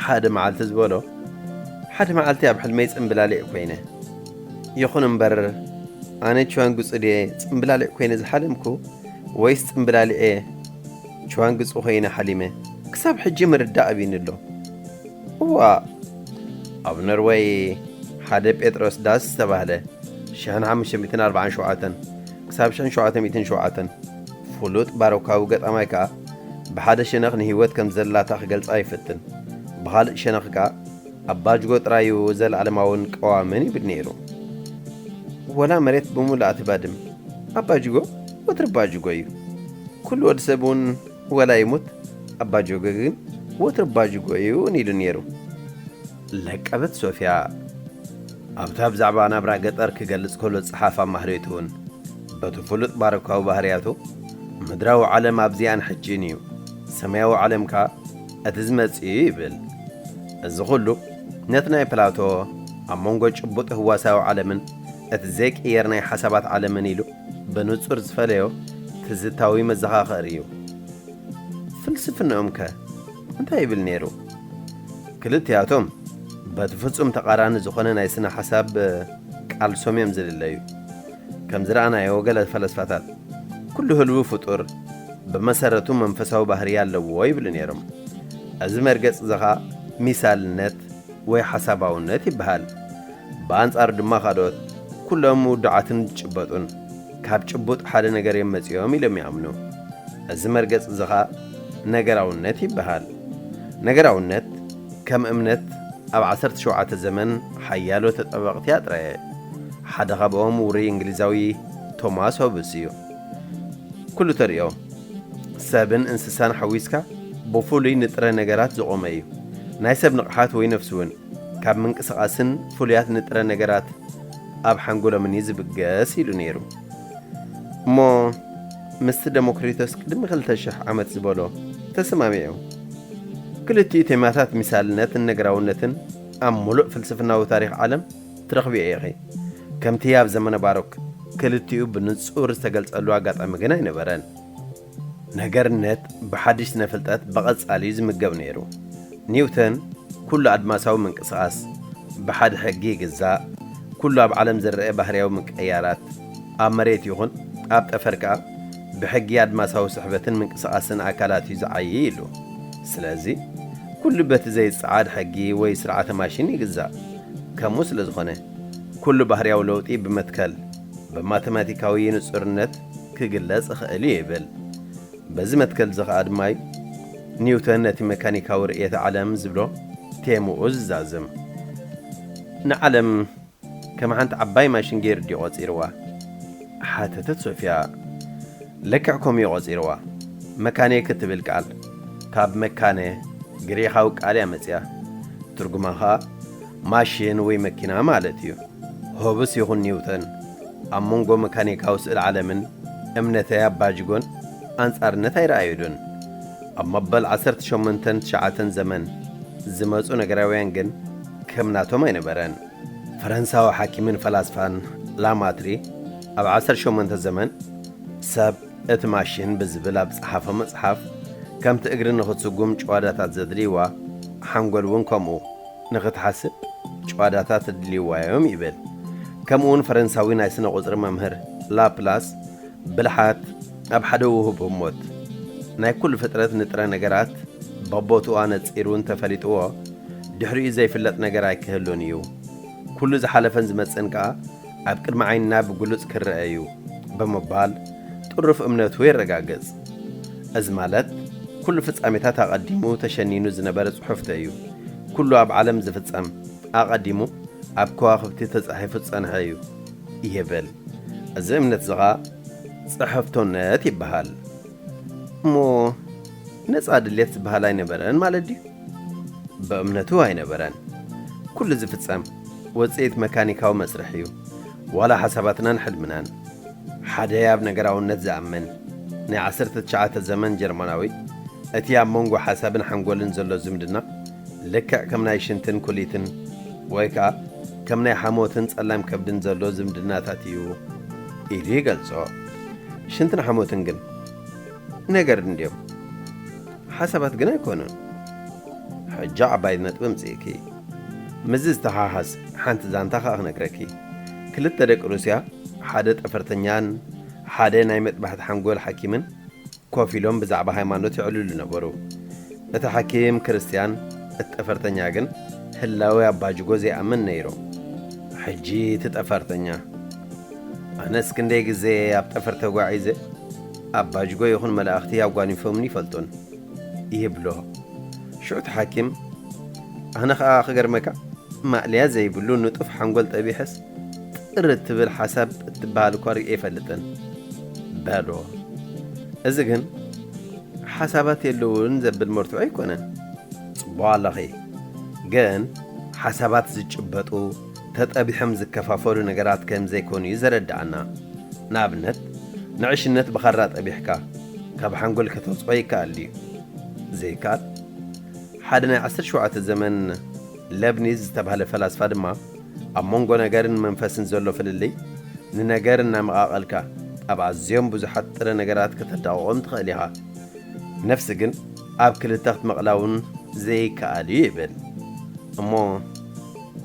ሓደ መዓልቲ ዝበሎ፣ ሓደ መዓልቲ ኣብ ሕልመይ ጽምብላሊዕ ኮይነ። ይኹን እምበር፣ ኣነ ቹዋንግጹ ድየ ጽምብላሊዕ ኮይነ ዝሓለምኩ፣ ወይስ ጽምብላሊዐ ቹዋንግጹ ኮይነ ሓሊመ? ክሳብ ሕጂ ምርዳእ ኣብዩኒ ኣሎ። እዋእ! ኣብ ኖርወይ ሓደ ጴጥሮስ ዳስ ዝተባህለ፣ ሽሕን ሓሙሽተ ሚእትን ኣርባዓን ሸውዓተን ክሳብ ሽሕን ሸውዓተ ሚእትን ሸውዓተን፣ ፍሉጥ ባሮካዊ ገጣማይ ከኣ፣ ብሓደ ሸነኽ ንህይወት ከም ዘላታ ክገልጻ ይፍትን፣ ብኻልእ ሸነኽ ከኣ፣ ኣባጅጎ ጥራዩ ዘለኣለማውን ቀዋምን ይብል ነይሩ። ወላ መሬት ብምሉኣ ትባድም፣ ኣባጅጎ ወትሪ ኣባጅጎ እዩ። ኩሉ ወዲ ሰብ እውን ወላ ይሙት፣ ኣባጅጎ ግን ወትሪ ኣባጅጎ እዩ እውን ኢሉ ነይሩ። ለቀበት ሶፊያ ኣብታ ብዛዕባ ናብራ ገጠር ክገልጽ ከሎ ጸሓፍ ኣማህሬቱ እውን በቲ ፍሉጥ ባሮካዊ ባህርያቱ፣ ምድራዊ ዓለም ኣብዚኣን ሕጂን እዩ፣ ሰማያዊ ዓለም ከኣ እቲ ዝመጽእ እዩ ይብል። እዚ ኹሉ ነቲ ናይ ፕላቶ ኣብ መንጎ ጭቡጥ ህዋሳዊ ዓለምን እቲ ዘይቅየር ናይ ሓሳባት ዓለምን ኢሉ ብንጹር ዝፈለዮ ትዝታዊ መዘኻኸሪ እዩ። ፍልስፍናኦም ከ እንታይ ይብል ነይሩ? ክልቲኣቶም በቲ ፍጹም ተቓራኒ ዝኾነ ናይ ስነ ሓሳብ ቃልሶም እዮም ዝልለዩ። ከም ዝረኣናዮ ገለ ፈለስፋታት ኩሉ ህልዊ ፍጡር ብመሰረቱ መንፈሳዊ ባህሪ ኣለዎ ይብሉ ነይሮም። እዚ መርገጽ እዚ ኸኣ ሚሳልነት ወይ ሓሳባውነት ይበሃል። ብኣንጻሩ ድማ ካልኦት ኩሎም ውዱዓትን ዝጭበጡን ካብ ጭቡጥ ሓደ ነገር እዮም መጺኦም ኢሎም ይኣምኑ። እዚ መርገጽ እዚ ኸኣ ነገራውነት ይበሃል። ነገራውነት ከም እምነት ኣብ ዓሰርተ ሸውዓተ ዘመን ሓያሎ ተጠበቕቲ ኣጥረየ። ሓደ ካብኦም ውሩይ እንግሊዛዊ ቶማስ ሆብስ እዩ። ኩሉ ተርእዮ፣ ሰብን እንስሳን ሓዊስካ ብፍሉይ ንጥረ ነገራት ዝቖመ እዩ። ናይ ሰብ ንቕሓት ወይ ነፍሲ እውን ካብ ምንቅስቓስን ፍሉያት ንጥረ ነገራት ኣብ ሓንጎሎምን እዩ ዝብገስ ኢሉ ነይሩ። እሞ ምስቲ ደሞክሪቶስ ቅድሚ ክልተ ሽሕ ዓመት ዝበሎ ተሰማሚዑ። ክልቲኡ ቴማታት ሚሳልነትን ነገራውነትን ኣብ ምሉእ ፍልስፍናዊ ታሪኽ ዓለም ትረኽብዮ ኢኺ። ከምቲ ኣብ ዘመነ ባሮክ ክልቲኡ ብንጹር ዝተገልጸሉ ኣጋጣሚ ግን ኣይነበረን። ነገርነት ብሓድሽ ስነ ፍልጠት ብቐጻሊ እዩ ዝምገብ ነይሩ። ኒውተን ኩሉ ኣድማሳዊ ምንቅስቓስ ብሓደ ሕጊ ይግዛእ፣ ኩሉ ኣብ ዓለም ዝረአ ባህርያዊ ምቅያራት ኣብ መሬት ይኹን ኣብ ጠፈር ከኣ ብሕጊ ኣድማሳዊ ስሕበትን ምንቅስቓስን ኣካላት እዩ ዝዓዪ ኢሉ። ስለዚ ኩሉ በቲ ዘይጸዓድ ሕጊ ወይ ስርዓተ ማሽን ይግዛእ። ከምኡ ስለ ዝኾነ ኩሉ ባህርያዊ ለውጢ ብመትከል ብማተማቲካዊ ንጹርነት ክግለጽ ይኽእል እዩ ይብል። በዚ መትከል እዚ ኸኣ ድማ እዩ ኒውተን ነቲ መካኒካዊ ርእየተ ዓለም ዝብሎ ቴምኡ ዝዛዝም። ንዓለም ከም ሓንቲ ዓባይ ማሽን ገይሩ ድዩ ቆጺርዋ? ሓተተት ሶፊያ። ልክዕ ከምኡ እዩ ቆጺርዋ። መካኒክ እትብል ቃል ካብ መካነ ግሪኻዊ ቃል እያ መጺኣ። ትርጉማ ኸኣ ማሽን ወይ መኪና ማለት እዩ። ሆብስ ይኹን ኒውተን ኣብ መንጎ መካኒካዊ ስእል ዓለምን እምነተ ኣባጅጎን ኣንጻርነት ኣይረኣዩሉን። ኣብ መበል ዓሰርተ ሸሞንተን ትሽዓተን ዘመን ዝመጹ ነገራውያን ግን ከም ናቶም ኣይነበረን። ፈረንሳዊ ሓኪምን ፈላስፋን ላማትሪ ኣብ ዓሰርተ ሸሞንተ ዘመን ሰብ እቲ ማሽን ብዝብል ኣብ ዝጸሓፎ መጽሓፍ፣ ከምቲ እግሪ ንኽትስጉም ጭዋዳታት ዘድልይዋ፣ ሓንጎል እውን ከምኡ ንኽትሓስብ ጭዋዳታት ኣድልይዋ እዮም ይብል። ከምኡውን ፈረንሳዊ ናይ ስነ ቁጽሪ መምህር ላፕላስ፣ ብልሓት ኣብ ሓደ ውሁብ ህሞት ናይ ኩሉ ፍጥረት ንጥረ ነገራት በቦትኡ ኣነጺሩ እንተፈሊጥዎ፣ ድሕሪኡ ዘይፍለጥ ነገር ኣይክህሉን እዩ። ኩሉ ዝሓለፈን ዝመጽእን ከኣ ኣብ ቅድሚ ዓይንና ብግሉጽ ክረአ እዩ ብምባል ጥሩፍ እምነቱ የረጋግጽ። እዚ ማለት ኩሉ ፍጻሜታት ኣቐዲሙ ተሸኒኑ ዝነበረ ጽሑፍቶ እዩ። ኩሉ ኣብ ዓለም ዝፍጸም ኣቐዲሙ ኣብ ከዋኽብቲ ተጻሒፉ ዝጸንሐ እዩ ይብል። እዚ እምነት እዚ ኸኣ ጽሕፍቶነት ይበሃል። እሞ ነጻ ድሌት ዝበሃል ኣይነበረን ማለት ድዩ? ብእምነቱ ኣይነበረን። ኩሉ ዝፍጸም ውጽኢት መካኒካዊ መስርሕ እዩ። ዋላ ሓሳባትናን ሕልምናን። ሓደ ኣብ ነገራውነት ዝኣምን ናይ ዓሰርተ ትሽዓተ ዘመን ጀርመናዊ፣ እቲ ኣብ መንጎ ሓሳብን ሓንጎልን ዘሎ ዝምድና ልክዕ ከም ናይ ሽንትን ኩሊትን ወይ ከኣ ከም ናይ ሓሞትን ጸላም ከብድን ዘሎ ዝምድናታት እዩ ኢሉ ይገልጾ። ሽንትን ሓሞትን ግን ነገር እንድዮም፣ ሓሳባት ግን ኣይኮኑን። ሕጂ ዓባይ ነጥቢ ኣምጺእኪ። ምስዚ ዝተሓሓዝ ሓንቲ ዛንታ ከኣ ክነግረኪ። ክልተ ደቂ ሩስያ፣ ሓደ ጠፈርተኛን ሓደ ናይ መጥባሕቲ ሓንጎል ሓኪምን ኮፍ ኢሎም ብዛዕባ ሃይማኖት የዕልሉ ነበሩ። እቲ ሓኪም ክርስትያን፣ እቲ ጠፈርተኛ ግን ህላዌ ኣባጅጎ ዘይኣምን ነይሩ። ሕጂ እቲ ጠፈርተኛ፣ ኣነስ ክንደይ ግዜ ኣብ ጠፈር ተጓዒዘ፣ ኣባጅጎ ይኹን መላእኽቲ ኣጓኒፎምኒ ይፈልጡን ይብሎ። ሽዑ እቲ ሓኪም፣ ኣነ ኸኣ ክገርመካ፣ ማእለያ ዘይብሉ ንጡፍ ሓንጎል ጠቢሐስ ጥር እትብል ሓሳብ እትበሃል እኳ ርእየ ኣይፈልጥን በሎ። እዚ ግን ሓሳባት የለውን ዘብል መርትዖ ኣይኮነን። ጽቡቕ ኣለኺ፣ ግን ሓሳባት ዝጭበጡ፣ ተጠቢሖም ዝከፋፈሉ ነገራት ከም ዘይኮኑ እዩ ዘረድኣና። ንኣብነት፣ ንዕሽነት ብኻራ ጠቢሕካ ካብ ሓንጎል ከተውጽኦ ይከኣል ድዩ? ዘይከኣል። ሓደ ናይ ዓሰርተ ሸውዓተ ዘመን ለብኒዝ ዝተባህለ ፈላስፋ ድማ፣ ኣብ መንጎ ነገርን መንፈስን ዘሎ ፍልልይ፣ ንነገር እናመቓቐልካ ኣብ ኣዝዮም ብዙሓት ጥረ ነገራት ከተዳቕቖም ትኽእል ኢኻ። ነፍሲ ግን ኣብ ክልተ ክትመቕላ እውን ዘይከኣል እዩ ይብል። እሞ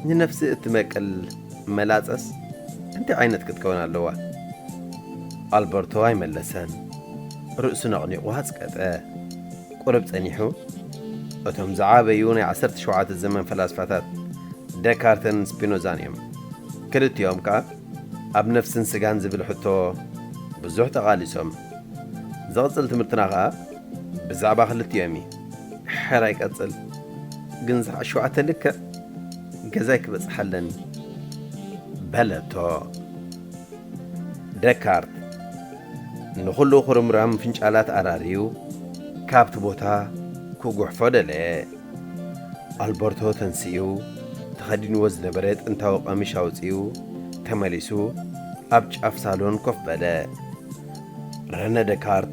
ንነፍሲ እትመቅል መላጸስ እንታይ ዓይነት ክትከውን ኣለዋ? ኣልበርቶ ኣይመለሰን። ርእሱ ነቕኒቑ ኣጽቀጠ። ቁሩብ ጸኒሑ፣ እቶም ዝዓበዩ ናይ ዓሰርተ ሸውዓተ ዘመን ፈላስፋታት ደካርትን ስፒኖዛን እዮም። ክልቲኦም ከኣ ኣብ ነፍስን ስጋን ዝብል ሕቶ ብዙሕ ተቓሊሶም። ዝቕጽል ትምህርትና ከኣ ብዛዕባ ክልቲኦም እዩ። ሕራይ ቀጽል፣ ግን ሰዓት ሸውዓተ ልክዕ ገዛይ ክበጽሕ ኣለኒ በለቶ። ደካርት ንኹሉ ኩርምራም ፍንጫላት ኣራርዩ ካብቲ ቦታ ክጉሕፎ ደለየ። ኣልበርቶ ተንሲኡ፣ ተኸዲንዎ ዝነበረ ጥንታዊ ቀሚሽ ኣውጺኡ፣ ተመሊሱ ኣብ ጫፍ ሳሎን ኮፍ በለ። ረነ ደካርት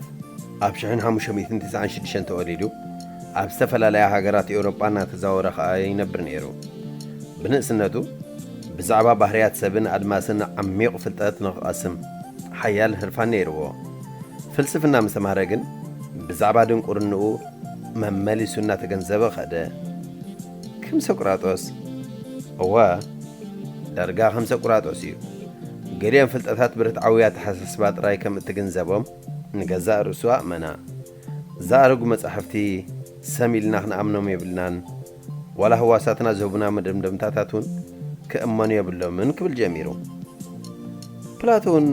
ኣብ ሽሕን ሓሙሽተ ሚእትን ትስዓን ሽዱሽተን ተወሊዱ፣ ኣብ ዝተፈላለያ ሃገራት ኤውሮጳ እናተዛወረ ኸኣ ይነብር ነይሩ። ብንእስነቱ ብዛዕባ ባህርያት ሰብን ኣድማስን ዓሚቕ ፍልጠት ንኽቐስም ሓያል ህርፋን ነይርዎ። ፍልስፍና ምስ ተማህረ ግን ብዛዕባ ድንቁርንኡ መመሊሱ እናተገንዘበ ኸደ። ከም ሶቅራጦስ? እወ፣ ዳርጋ ከም ሶቅራጦስ እዩ። ገሊኦም ፍልጠታት ብርትዓዊ ኣተሓሳስባ ጥራይ ከም እትግንዘቦም ንገዛእ ርእሱ ኣእመና። ዝኣረጉ መጻሕፍቲ ሰም ኢልና ክንኣምኖም የብልናን፣ ዋላ ህዋሳትና ዝህቡና መደምደምታታት እውን ክእመኑ የብሎምን ክብል ጀሚሩ። ፕላቶ እውን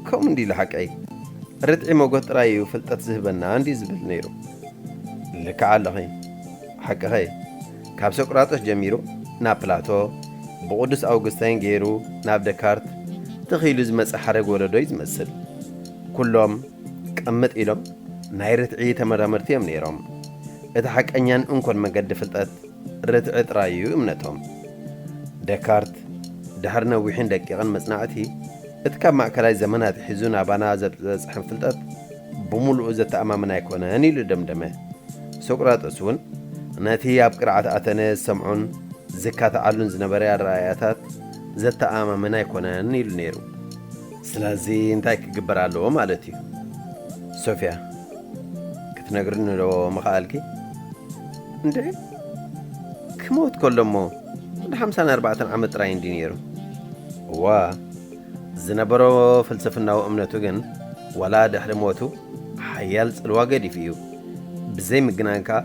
ከምኡ እንዲ ኢሉ ሓቀይ፣ ርትዒ ሞጎት ጥራይ እዩ ፍልጠት ዝህበና እንዲ ዝብል ነይሩ። ልክዕ ኣለኺ፣ ሓቅኸይ። ካብ ሶቅራጦስ ጀሚሩ ናብ ፕላቶ፣ ብቅዱስ ኣውግስታይን ገይሩ ናብ ደካርት ትኺሉ ዝመጸ ሓረግ ወለዶ እዩ ዝመስል። ኩሎም ቅምጥ ኢሎም ናይ ርትዒ ተመራመርቲ እዮም ነይሮም። እቲ ሓቀኛን እንኮን መገዲ ፍልጠት ርትዒ ጥራይ እዩ እምነቶም። ደካርት ድሕሪ ነዊሕን ደቂቕን መጽናዕቲ፣ እቲ ካብ ማእከላይ ዘመን ኣትሒዙ ናባና ዘብጽሐን ፍልጠት ብምሉኡ ዘተኣማምን ኣይኮነን ኢሉ ደምደመ። ሶቅራጠስ እውን ነቲ ኣብ ቅርዓት ኣተነ ዝሰምዖን ዝካትዓሉን ዝነበረ ኣረኣእያታት ዘተኣማምን ኣይኮነን ኢሉ ነይሩ። ስለዚ እንታይ ክግበር ኣለዎ ማለት እዩ? ሶፊያ፣ ክትነግርኒ ዶ ምኸኣልኪ? እንዴ፣ ክሞት ከሎ እሞ ወዲ ሓምሳን ኣርባዕተን ዓመት ጥራይ እንዲ ነይሩ። እዋ፣ ዝነበሮ ፍልስፍናዊ እምነቱ ግን ዋላ ድሕሪ ሞቱ ሓያል ጽልዋ ገዲፉ እዩ። ብዘይ ምግናን ከኣ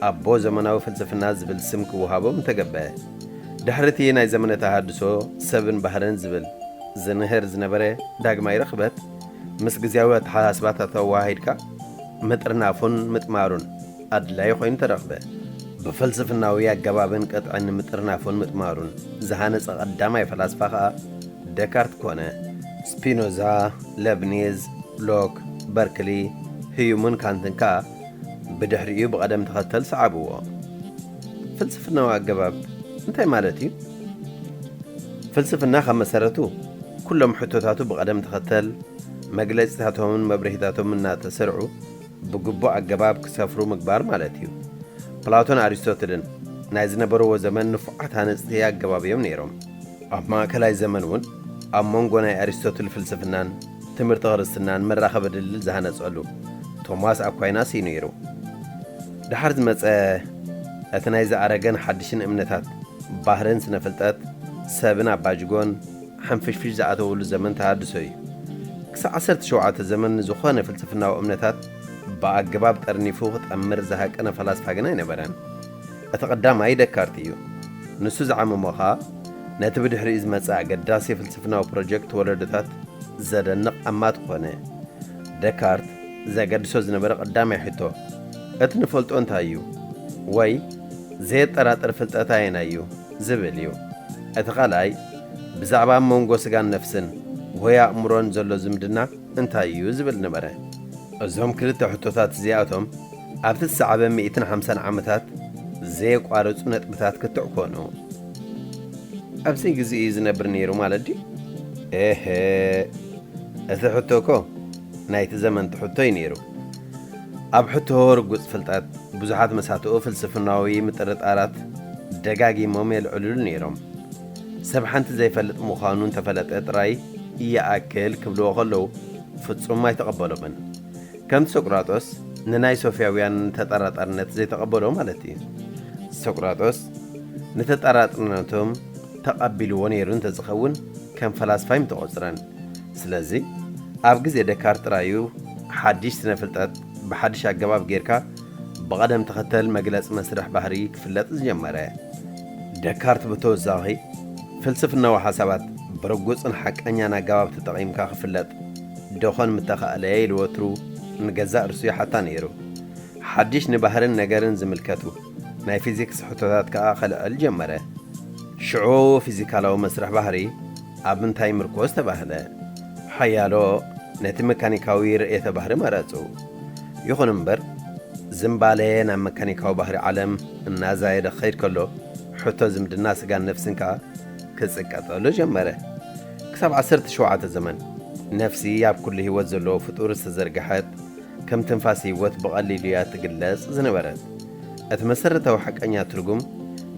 ኣቦ ዘመናዊ ፍልስፍና ዝብል ስም ክወሃቦ ምተገበአ። ድሕሪ እቲ ናይ ዘመነ ተሃድሶ ሰብን ባህርን ዝብል ዝንህር ዝነበረ ዳግማይ ርኽበት፣ ምስ ግዜያዊ ኣተሓሳስባታት ኣወሃሂድካ ምጥርናፉን ምጥማሩን ኣድላዪ ኮይኑ ተረኽበ። ብፍልስፍናዊ ኣገባብን ቅጥዕን ንምጥርናፉን ምጥማሩን ዝሃነጸ ቀዳማይ ፈላስፋ ከኣ ደካርት ኮነ። ስፒኖዛ፣ ለብኒዝ፣ ሎክ፣ በርክሊ፣ ህዩምን ካንትን ከኣ ብድሕሪኡ ብቐደም ተኸተል ሰዓብዎ። ፍልስፍናዊ ኣገባብ እንታይ ማለት እዩ? ፍልስፍና ካብ መሰረቱ ኩሎም ሕቶታቱ ብቐደም ተኸተል መግለጺታቶምን መብርሂታቶምን እናተሰርዑ ብግቡእ ኣገባብ ክሰፍሩ ምግባር ማለት እዩ። ፕላቶን ኣሪስቶትልን ናይ ዝነበርዎ ዘመን ንፉዓት ሃነጽቲ ኣገባብ እዮም ነይሮም። ኣብ ማእከላይ ዘመን እውን ኣብ መንጎ ናይ ኣሪስቶትል ፍልስፍናን ትምህርቲ ክርስትናን መራኸቢ ድልድል ዝሃነጸሉ ቶማስ ኣኳይናስ እዩ ነይሩ። ደሓር ዝመጸ እቲ ናይ ዝኣረገን ሓድሽን እምነታት ባህርን ስነ ፍልጠት ሰብን ኣባጅጎን ሓንፍሽፍሽ ዝኣተውሉ ዘመን ተሃድሶ እዩ። ክሳዕ ዓሰርተ ሸውዓተ ዘመን ንዝኾነ ፍልስፍናዊ እምነታት ብኣገባብ ጠርኒፉ ክጠምር ዝሃቀነ ፈላስፋ ግን ኣይነበረን። እቲ ቀዳማይ ደካርት እዩ። ንሱ ዝዓመሞ ኸኣ ነቲ ብድሕሪኡ ዝመጸ ኣገዳሲ ፍልስፍናዊ ፕሮጀክት ወለዶታት ዘደንቕ ኣማት ኮነ። ደካርት ዘገድሶ ዝነበረ ቀዳማይ ሕቶ፣ እቲ ንፈልጦ እንታይ እዩ? ወይ ዘየጠራጥር ፍልጠት ኣየናይ እዩ ዝብል እዩ። እቲ ካልኣይ ብዛዕባ ኣብ መንጎ ስጋን ነፍስን ወይ ኣእምሮን ዘሎ ዝምድና እንታይ እዩ ዝብል ነበረ። እዞም ክልተ ሕቶታት እዚኣቶም ኣብቲ ዝሰዓበ ሚእትን ሓምሳን ዓመታት ዘየቋረጹ ነጥብታት ክትዕ ኮኑ። ኣብዚ ግዜ እዩ ዝነብር ነይሩ ማለት ድዩ? ኤሄ፣ እቲ ሕቶ እኮ ናይቲ ዘመንቲ ሕቶ እዩ ነይሩ። ኣብ ሕቶ ርጉጽ ፍልጠት ብዙሓት መሳትኡ ፍልስፍናዊ ምጥርጣራት ደጋጊሞም የልዕልሉ ነይሮም። ሰብ ሓንቲ ዘይፈልጥ ምዃኑ እንተፈለጠ ጥራይ ይኣክል ክብልዎ ከለዉ ፍጹም ኣይተቐበሎምን። ከምቲ ሶቅራጦስ ንናይ ሶፍያውያን ተጠራጣርነት ዘይተቐበሎ ማለት እዩ። ሶቅራጦስ ንተጠራጥርነቶም ተቐቢልዎ ነይሩ እንተዝኸውን ከም ፈላስፋ ኣይምተቖጽረን። ስለዚ ኣብ ግዜ ደካርት ጥራዩ ሓድሽ ስነ ፍልጠት ብሓድሽ ኣገባብ ጌርካ ብቐደም ተኸተል መግለጺ መስርሕ ባህሪ ክፍለጥ ዝጀመረ። ደካርት ብተወሳኺ ፍልስፍናዊ ሓሳባት ብርጉጽን ሓቀኛን ኣገባብ ተጠቒምካ ክፍለጥ ደኾን ምተኻእለ ኢሉ ወትሩ ንገዛእ ርእሱ ይሓታ ነይሩ። ሓድሽ ንባህርን ነገርን ዝምልከቱ ናይ ፊዚክስ ሕቶታት ከኣ ከልዕል ጀመረ። ሽዑ ፊዚካላዊ መስርሕ ባህሪ ኣብ ምንታይ ምርኮስ ተባህለ? ሓያሎ ነቲ መካኒካዊ ርእየተ ባህሪ መረጹ። ይኹን እምበር ዝምባለ ናብ መካኒካዊ ባህሪ ዓለም እናዛየደ ክኸይድ ከሎ ሕቶ ዝምድና ስጋን ነፍስን ከኣ ክጽቀጠሉ ጀመረ። ክሳብ ዓሰርተ ሸውዓተ ዘመን ነፍሲ ኣብ ኩሉ ህይወት ዘለዎ ፍጡር ዝተዘርግሐት ከም ትንፋስ ህይወት ብቐሊሉ እያ ትግለጽ ዝነበረት። እቲ መሰረታዊ ሓቀኛ ትርጉም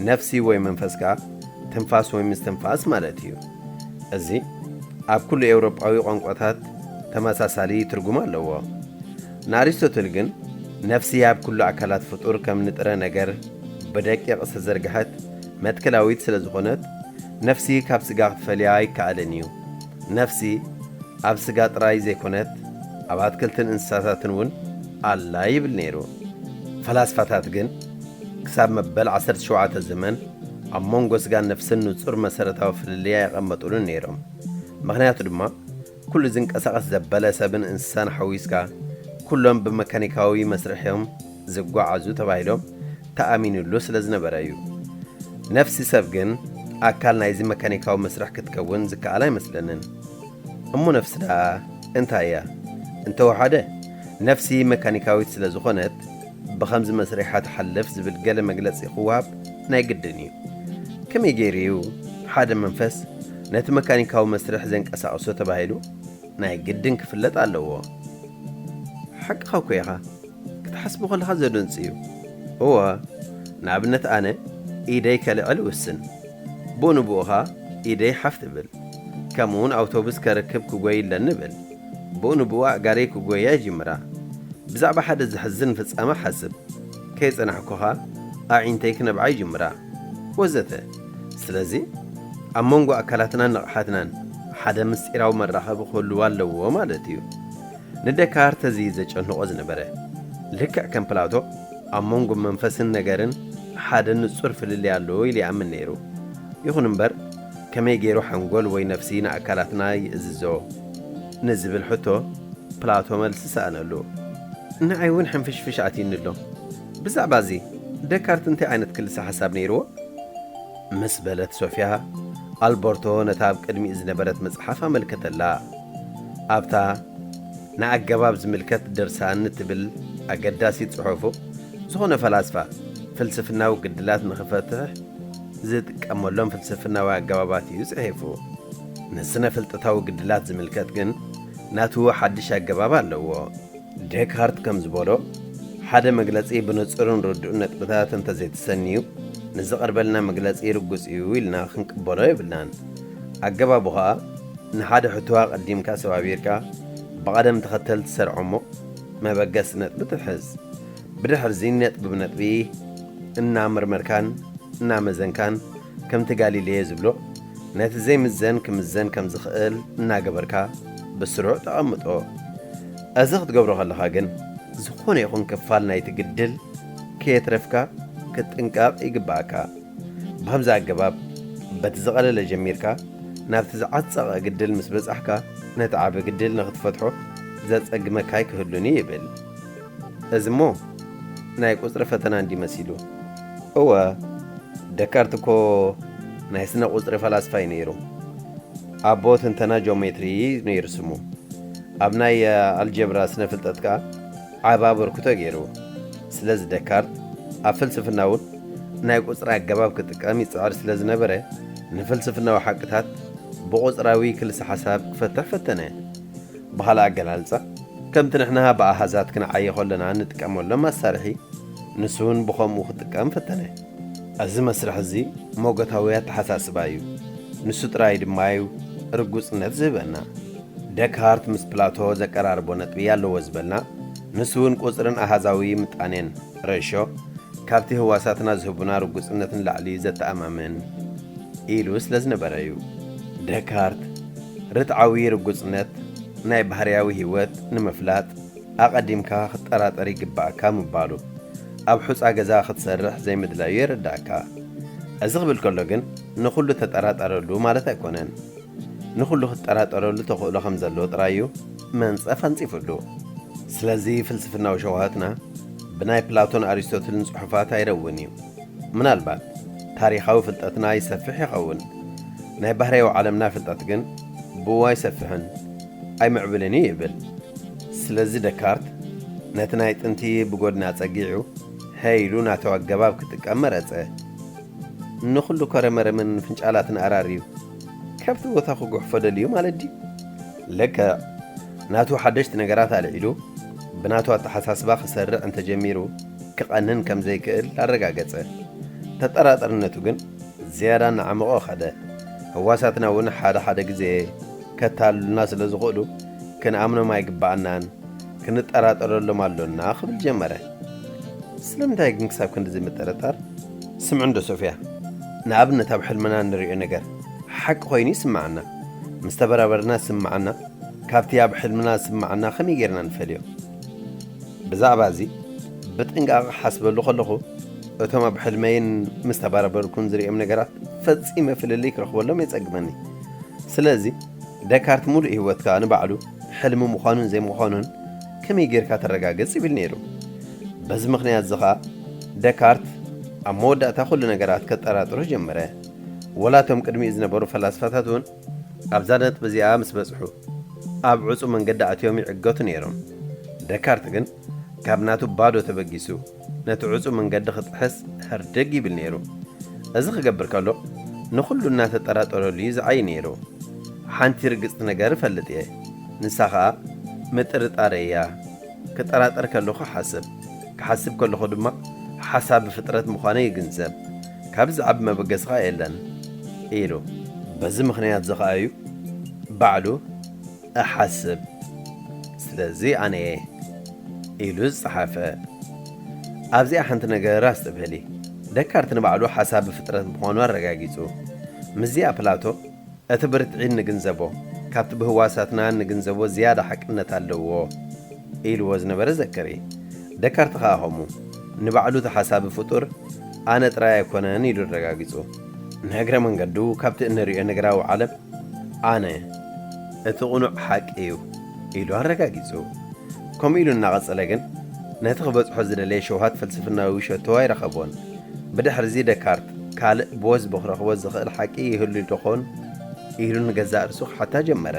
ነፍሲ ወይ መንፈስ ከኣ ትንፋስ ወይ ምስትንፋስ ማለት እዩ። እዚ ኣብ ኩሉ ኤውሮጳዊ ቋንቋታት ተመሳሳሊ ትርጉም ኣለዎ። ንኣሪስቶትል ግን ነፍሲ ኣብ ኩሉ ኣካላት ፍጡር ከም ንጥረ ነገር ብደቂቕ ዝተዘርግሐት መትከላዊት ስለ ዝኾነት ነፍሲ ካብ ስጋ ክትፈልያ ኣይከኣልን እዩ። ነፍሲ ኣብ ስጋ ጥራይ ዘይኮነት ኣብ ኣትክልትን እንስሳታትን እውን ኣላ ይብል ነይሩ። ፈላስፋታት ግን ክሳብ መበል ዓሰርተ ሸውዓተ ዘመን ኣብ መንጎ ስጋን ነፍስን ንጹር መሰረታዊ ፍልልይ ኣየቐመጡሉን ነይሮም። ምኽንያቱ ድማ ኩሉ ዝንቀሳቐስ ዘበለ ሰብን እንስሳን ሓዊስካ ኩሎም ብመካኒካዊ መስርሕ እዮም ዝጓዓዙ ተባሂሎም ተኣሚኑሉ ስለ ዝነበረ እዩ። ነፍሲ ሰብ ግን ኣካል ናይዚ መካኒካዊ መስርሕ ክትከውን ዝከኣል ኣይመስለንን። እሞ ነፍሲ ደኣ እንታይ እያ? እንተወሓደ ነፍሲ መካኒካዊት ስለ ዝኾነት ብኸምዚ መስርሕ እያ ትሓልፍ ዝብል ገለ መግለጺ ክወሃብ ናይ ግድን እዩ። ከመይ ገይሩ እዩ ሓደ መንፈስ ነቲ መካኒካዊ መስርሕ ዘንቀሳቕሶ ተባሂሉ? ናይ ግድን ክፍለጥ ኣለዎ። ሓቅኻ እኮ ኢኻ። ክትሓስቦ ከለኻ ዘደንጽ እዩ። እወ፣ ንኣብነት ኣነ ኢደይ ከልዕል እውስን። ብኡ ንብኡ ኸኣ ኢደይ ሓፍ ትብል። ከምኡውን ኣውቶቡስ ከርክብ ክጎይ ኣለኒ እብል። ብኡ ንብኡ ኣእጋረይ ክጎያ ይጅምራ። ብዛዕባ ሓደ ዘሕዝን ፍጻመ ሓስብ። ከይጸናሕኩ ኸኣ ኣዒንተይ ክነብዓ ይጅምራ። ወዘተ። ስለዚ ኣብ መንጎ ኣካላትናን ንቕሓትናን ሓደ ምስጢራዊ መራኸቢ ክህልው ኣለዎ ማለት እዩ። ንደካርት እዚ ዘጨንቖ ዝነበረ። ልክዕ ከም ፕላቶ ኣብ መንጎ መንፈስን ነገርን ሓደ ንጹር ፍልልይ ኣሎ ኢሉ ይኣምን ነይሩ። ይኹን እምበር ከመይ ገይሩ ሓንጎል ወይ ነፍሲ ንኣካላትና ይእዝዞ ንዝብል ሕቶ ፕላቶ መልሲ ሰኣነሉ። ንዓይ እውን ሕንፍሽፍሽ ኣትዩኒ ኣሎ። ብዛዕባ እዚ ደካርት እንታይ ዓይነት ክልሰ ሓሳብ ነይርዎ? ምስ በለት ሶፊያ፣ ኣልበርቶ ነታ ኣብ ቅድሚኡ ዝነበረት መጽሓፍ ኣመልከተላ። ኣብታ ንኣገባብ ዝምልከት ድርሳን እትብል ኣገዳሲት ጽሑፉ፣ ዝኾነ ፈላስፋ ፍልስፍናዊ ግድላት ንኽፈትሕ ዝጥቀመሎም ፍልስፍናዊ ኣገባባት እዩ ጽሒፉ። ንስነ ፍልጠታዊ ግድላት ዝምልከት ግን ናቱ ሓድሽ ኣገባብ ኣለዎ። ዴካርት ከም ዝበሎ፣ ሓደ መግለጺ ብንጹርን ርዱእን ነጥብታት እንተዘይተሰንዩ፣ ንዝቐርበልና መግለጺ ርጉጽ እዩ ኢልና ክንቅበሎ የብልናን። ኣገባቡ ኸኣ፣ ንሓደ ሕቶ ኣቐዲምካ ሰባቢርካ ብቐደም ተኸተል ትሰርዖ እሞ፣ መበገሲ ነጥቢ ትሕዝ። ብድሕርዚ ነጥቢ ብነጥቢ እናመርመርካን እናመዘንካን፣ ከምቲ ጋሊሌዮ ዝብሎ፣ ነቲ ዘይምዘን ክምዘን ከም ዝኽእል እናገበርካ ብስሩዕ ተቐምጦ። እዚ ክትገብሮ ከለኻ ግን፣ ዝኾነ ይኹን ክፋል ናይቲ ግድል ከየትረፍካ ክትጥንቀቕ ይግብኣካ። ብኸምዚ ኣገባብ፣ በቲ ዝቐለለ ጀሚርካ ናብቲ ዝዓጸቐ ግድል ምስ በጻሕካ፣ ነቲ ዓቢ ግድል ንኽትፈትሖ ዘጸግመካ ኣይክህሉን እዩ ይብል። እዚ እሞ ናይ ቁጽሪ ፈተና እንዲ መሲሉ። እወ፣ ደካርት እኮ ናይ ስነ ቁጽሪ ፈላስፋ እዩ ነይሩ። ኣቦ ትንተና ጂኦሜትሪ እዩ ነይሩ ስሙ። ኣብ ናይ ኣልጀብራ ስነ ፍልጠት ከኣ ዓቢ ኣበርክቶ ገይሩ። ስለዚ ደካርት ኣብ ፍልስፍና እውን ናይ ቁጽሪ ኣገባብ ክጥቀም ይጽዕር ስለ ዝነበረ፣ ንፍልስፍናዊ ሓቅታት ብቁጽራዊ ክልሰ ሓሳብ ክፈትሕ ፈተነ። ብኻልእ ኣገላልጻ፣ ከምቲ ንሕና ብኣሃዛት ክንዓዪ ከለና እንጥቀመሎም መሳርሒ፣ ንሱ እውን ብኸምኡ ክጥቀም ፈተነ። እዚ መስርሕ እዚ ሞገታዊ ኣተሓሳስባ እዩ። ንሱ ጥራይ ድማ እዩ ርጉጽነት ዝህበና። ደካርት ምስ ፕላቶ ዘቀራርቦ ነጥቢ ኣለዎ ዝበልና፣ ንሱ እውን ቁጽርን ኣሃዛዊ ምጣኔን፣ ሬሾ፣ ካብቲ ህዋሳትና ዝህቡና ርጉጽነት ንላዕሊ ዘተኣማምን ኢሉ ስለ ዝነበረ እዩ። ደካርት ርትዓዊ ርጉጽነት ናይ ባህርያዊ ህይወት ንምፍላጥ ኣቐዲምካ ክትጠራጠር ይግባእካ ምባሉ፣ ኣብ ሑጻ ገዛ ክትሰርሕ ዘይምድላዩ የረዳእካ። እዚ ክብል ከሎ ግን ንኹሉ ተጠራጠረሉ ማለት ኣይኮነን። ንኹሉ ክትጠራጠረሉ ተኽእሎ ከም ዘሎ ጥራይ እዩ መንጸፍ ኣንጺፉሉ። ስለዚ ፍልስፍናዊ ሸውሃትና ብናይ ፕላቶን ኣሪስቶትልን ጽሑፋት ኣይረውን እዩ። ምናልባት ታሪኻዊ ፍልጠትና ይሰፍሕ ይኸውን። ናይ ባህርያዊ ዓለምና ፍልጠት ግን ብኡ ኣይሰፍሕን ኣይምዕብልን እዩ ይብል። ስለዚ ደካርት ነቲ ናይ ጥንቲ ብጎድኒ ኣጸጊዑ፣ ሀ ኢሉ ናቱ ኣገባብ ክጥቀም መረጸ። ንኹሉ ኮረመረምን ፍንጫላትን ኣራርዩ ካብቲ ቦታ ክጉሕፎ ደልዩ ማለት ድዩ? ልክዕ፣ ናቱ ሓደሽቲ ነገራት ኣልዒሉ ብናቱ ኣተሓሳስባ ክሰርዕ እንተጀሚሩ ክቐንን ከም ዘይክእል ኣረጋገጸ። ተጠራጠርነቱ ግን ዝያዳ እናዓመቖ ኸደ። ህዋሳትና እውን ሓደ ሓደ ግዜ ከታልሉና ስለ ዝኽእሉ ክንኣምኖም ኣይግብኣናን፣ ክንጠራጠረሎም ኣሎና ክብል ጀመረ። ስለምንታይ ግን ክሳብ ክንድዚ ምጥርጣር? ስምዒ እንዶ ሶፍያ፣ ንኣብነት ኣብ ሕልምና እንርእዮ ነገር ሓቂ ኮይኑ ይስምዓና። ምስ ተበራበርና ዝስምዓና ካብቲ ኣብ ሕልምና ዝስምዓና ከመይ ጌርና ንፈልዮ? ብዛዕባ እዚ ብጥንቃቐ ክሓስበሉ ከለኹ፣ እቶም ኣብ ሕልመይን ምስ ተበራበርኩን ዝርእዮም ነገራት ፈጺመ ፍልልይ ክረኽበሎም የጸግመኒ። ስለዚ ደካርት ሙሉእ ህይወትካ ንባዕሉ ሕልሚ ምዃኑን ዘይምዃኑን ከመይ ጌርካ ተረጋግጽ ይብል ነይሩ። በዚ ምኽንያት እዚ ኸኣ ደካርት ኣብ መወዳእታ ኩሉ ነገራት ከጠራጥሩ ጀመረ። ወላ እቶም ቅድሚኡ ዝነበሩ ፈላስፋታት እውን ኣብዛ ነጥቢ እዚኣ ምስ በጽሑ ኣብ ዕጹው መንገዲ ኣትዮም ይዕገቱ ነይሮም። ደካርት ግን ካብ ናቱ ባዶ ተበጊሱ ነቲ ዕጹው መንገዲ ክጥሕስ ህርድግ ይብል ነይሩ። እዚ ክገብር ከሎ ንኹሉ እናተጠራጠረሉ እዩ ዝዓይ ነይሩ። ሓንቲ ርግጽቲ ነገር እፈልጥ እየ፣ ንሳ ኸኣ ምጥርጣረይ እያ። ክጠራጠር ከለኹ እሓስብ፣ ክሓስብ ከለኹ ድማ ሓሳቢ ፍጥረት ምዃነይ ይግንዘብ። ካብዚ ዝዓቢ መበገሲ ኸኣ የለን ኢሉ። በዚ ምኽንያት እዚ ኸኣ እዩ ባዕሉ እሓስብ፣ ስለዚ ኣነ እየ ኢሉ ዝጸሓፈ። ኣብዚኣ ሓንቲ ነገር ኣስተብህሊ። ደካርት ንባዕሉ ሓሳቢ ፍጥረት ምዃኑ ኣረጋጊጹ። ምስዚኣ ፕላቶ እቲ ብርትዒ እንግንዘቦ ካብቲ ብህዋሳትና እንግንዘቦ ዝያዳ ሓቅነት ኣለዎ ኢልዎ ዝነበረ ዘክሪ። ደካርት ኸኣ ከምኡ ንባዕሉ እቲ ሓሳቢ ፍጡር ኣነ ጥራይ ኣይኮነን ኢሉ ኣረጋጊጹ። ንእግረ መንገዱ ካብቲ እንርእዮ ነገራዊ ዓለም ኣነ እቲ ቅኑዕ ሓቂ እዩ ኢሉ ኣረጋጊጹ። ከምኡ ኢሉ እናቐጸለ ግን ነቲ ክበጽሖ ዝደለየ ሸውሃት ፍልስፍናዊ ሸቶ ኣይረኸቦን። ብድሕርዚ ደካርት ካልእ ብወዝቢ ክረኽቦ ዝኽእል ሓቂ ይህሉ ዶ ኾን ኢሉ ንገዛእ ርእሱ ክሓታ ጀመረ።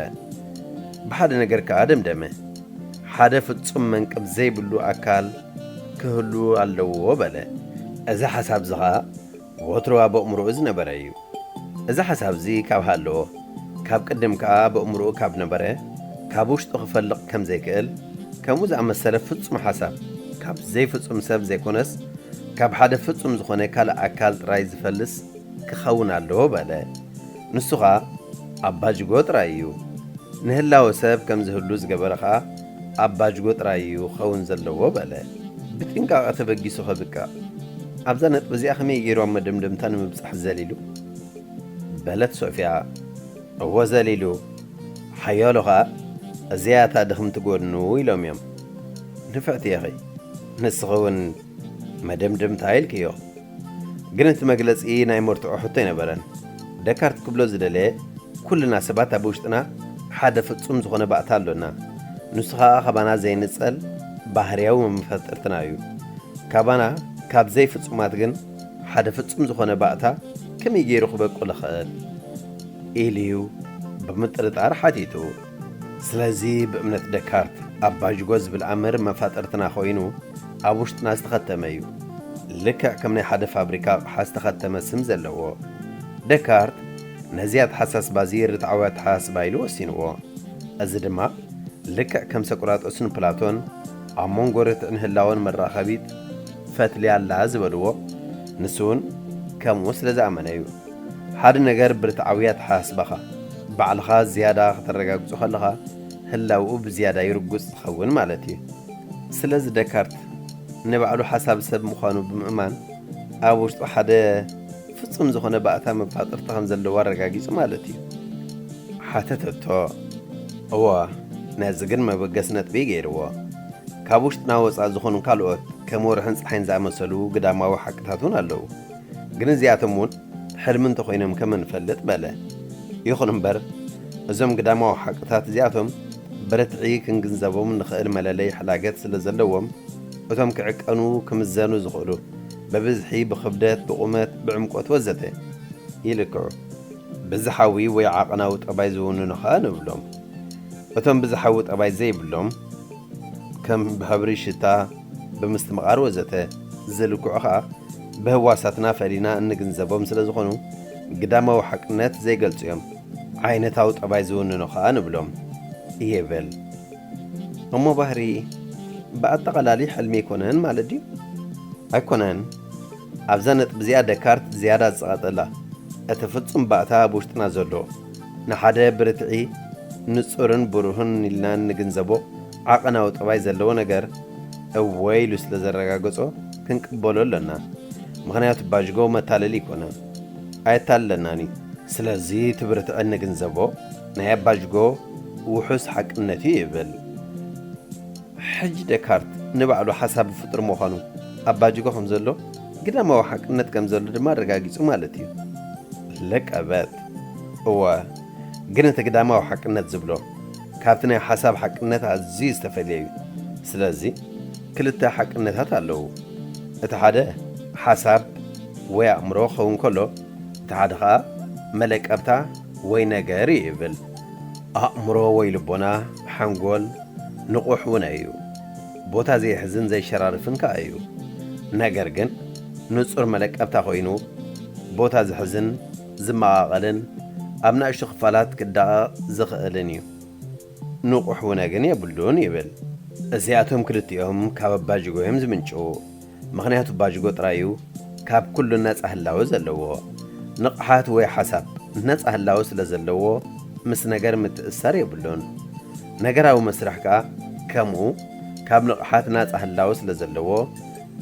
ብሓደ ነገር ከኣ ደምደመ። ሓደ ፍጹም መንቅብ ዘይብሉ ኣካል ክህሉ ኣለዎ በለ። እዚ ሓሳብ እዚ ኸኣ ወትሩ ኣብ ኣእምሮኡ ዝነበረ እዩ። እዚ ሓሳብ እዚ ካብ ሃለዎ፣ ካብ ቅድም ከኣ ብእምርኡ ካብ ነበረ፣ ካብ ውሽጡ ክፈልቕ ከም ዘይክእል፣ ከምኡ ዝኣመሰለ ፍጹም ሓሳብ ካብ ዘይፍጹም ሰብ ዘይኮነስ፣ ካብ ሓደ ፍጹም ዝኾነ ካልእ ኣካል ጥራይ ዝፈልስ ክኸውን ኣለዎ በለ። ንሱ ኸኣ ኣባጅጎ ጥራይ እዩ። ንህላወ ሰብ ከም ዝህሉ ዝገበረ ኸኣ ኣባጅጎ ጥራይ እዩ ክኸውን ዘለዎ በለ። ብጥንቃቐ ተበጊሱ ከብቅዕ፣ ኣብዛ ነጥቢ እዚኣ ከመይ ገይሩ ኣብ መደምደምታ ንምብጻሕ ዘሊሉ? በለት ሶፍያ። እወ ዘሊሉ። ሓያሎ ኸኣ እዚኣ እታ ድኽምቲ ጎድኑ ኢሎም እዮም። ንፍዕቲ ኢኺ። ንስኺ እውን መደምደምታ ኢልክዮ። ግን እቲ መግለጺ ናይ መርትዖ ሕቶ ኣይነበረን። ደካርት ክብሎ ዝደለየ ኩልና ሰባት ኣብ ውሽጥና ሓደ ፍጹም ዝኾነ ባእታ ኣሎና። ንሱ ኸኣ ካባና ዘይንጸል ባህርያዊ መፈጠርትና እዩ። ካባና ካብ ዘይፍጹማት ግን ሓደ ፍጹም ዝኾነ ባእታ ከመይ ገይሩ ክበቁል ይኽእል? ኢሉ እዩ ብምጥርጣር ሓቲቱ። ስለዚ ብእምነት ደካርት ኣባጅጎ ዝብል ኣምር መፋጥርትና ኮይኑ ኣብ ውሽጥና ዝተኸተመ እዩ። ልክዕ ከም ናይ ሓደ ፋብሪካ ኣቕሓ ዝተኸተመ ስም ዘለዎ። ደካርት ነዚ ኣተሓሳስባ እዚ ርትዓዊ ኣተሓሳስባ ኢሉ ወሲንዎ። እዚ ድማ ልክዕ ከም ሰቁራጦስን ፕላቶን ኣብ መንጎ ርትዕን ህላወን መራኸቢት ፈትሊ ኣላ ዝበልዎ፣ ንሱ እውን ከምኡ ስለ ዝኣመነ እዩ። ሓደ ነገር ብርትዓዊ ኣተሓሳስባኻ ባዕልኻ ዝያዳ ከተረጋግጾ ከለኻ ህላውኡ ብዝያዳ እዩ ርጉጽ ዝኸውን ማለት እዩ። ስለዚ ደካርት ንባዕሉ ሓሳብ ሰብ ምዃኑ ብምእማን ኣብ ውሽጡ ሓደ ፍጹም ዝኾነ ባእታ መፋጥርቲ ከም ዘለዎ ኣረጋጊጹ ማለት እዩ። ሓተተቶ። እወ፣ ነዚ ግን መበገሲ ነጥቢ ገይርዎ። ካብ ውሽጥና ወጻእ ዝኾኑ ካልኦት ከም ወርሕን ጸሓይን ዝኣመሰሉ ግዳማዊ ሓቅታት እውን ኣለዉ። ግን እዚኣቶም እውን ሕልሚ እንተኾይኖም ከም እንፈልጥ በለ። ይኹን እምበር እዞም ግዳማዊ ሓቅታት እዚኣቶም ብርትዒ ክንግንዘቦም ንኽእል መለለይ ሕላገት ስለ ዘለዎም እቶም ክዕቀኑ ክምዘኑ ዝኽእሉ ብብዝሒ፣ ብኽብደት፣ ብቑመት፣ ብዕምቆት ወዘተ ይልክዑ። ብዝሓዊ ወይ ዓቐናዊ ጠባይ ዝውንኑ ኸኣ ንብሎም። እቶም ብዝሓዊ ጠባይ ዘይብሎም ከም ብሕብሪ፣ ሽታ፣ ብምስትምቓር ወዘተ ዝልክዑ ኸኣ ብህዋሳትና ፈሊና እንግንዘቦም ስለ ዝኾኑ ግዳማዊ ሓቅነት ዘይገልጹ እዮም። ዓይነታዊ ጠባይ ዝውንኑ ኸኣ ንብሎም ይብል። እሞ ባህሪ ብኣጠቓላሊ ሕልሚ ኣይኮነን ማለት ድዩ? ኣይኮነን። ኣብዛ ነጥቢ እዚኣ ደካርት ዝያዳ ዝጸቐጠላ፣ እቲ ፍጹም ባእታ ኣብ ውሽጥና ዘሎ፣ ንሓደ ብርትዒ ንጹርን ብሩህን ኢልና እንግንዘቦ ዓቐናዊ ጠባይ ዘለዎ ነገር እወ ኢሉ ስለ ዘረጋገጾ ክንቅበሎ ኣሎና። ምኽንያቱ ባጅጎ መታለሊ ኣይኮነን፣ ኣየታልለናን እዩ። ስለዚ እቲ ብርትዒ እንግንዘቦ ናይ ኣባጅጎ ውሑስ ሓቅነት እዩ ይብል። ሕጂ ደካርት ንባዕሉ ሓሳብ ፍጡር ምዃኑ ኣባጅጎ ከም ዘሎ፣ ግዳማዊ ሓቅነት ከም ዘሎ ድማ ኣረጋጊጹ ማለት እዩ። ለቀበት። እወ፣ ግን እቲ ግዳማዊ ሓቅነት ዝብሎ ካብቲ ናይ ሓሳብ ሓቅነት ኣዝዩ ዝተፈልየ እዩ። ስለዚ ክልተ ሓቅነታት ኣለዉ። እቲ ሓደ ሓሳብ ወይ ኣእምሮ ክኸውን ከሎ፣ እቲ ሓደ ኸኣ መለቀብታ ወይ ነገር እዩ ይብል። ኣእምሮ ወይ ልቦና፣ ሓንጎል፣ ንቑሕ እውን እዩ። ቦታ ዘይሕዝን ዘይሸራርፍን ከኣ እዩ። ነገር ግን ንጹር መለቀብታ ኮይኑ፣ ቦታ ዝሕዝን ዝመቓቐልን ኣብ ንኣሽቱ ክፋላት ክዳቐቕ ዝኽእልን እዩ። ንቑሕ ውነ ግን የብሉን ይብል። እዚኣቶም ክልቲኦም ካብ ኣባጅጎ እዮም ዝምንጭዉ። ምኽንያቱ ባጅጎ ጥራይ እዩ ካብ ኩሉ ነጻ ህላወ ዘለዎ። ንቕሓት ወይ ሓሳብ ነጻ ህላወ ስለ ዘለዎ ምስ ነገር ምትእስሳር የብሉን። ነገራዊ መስርሕ ከኣ ከምኡ ካብ ንቕሓት ናጻ ህላወ ስለ ዘለዎ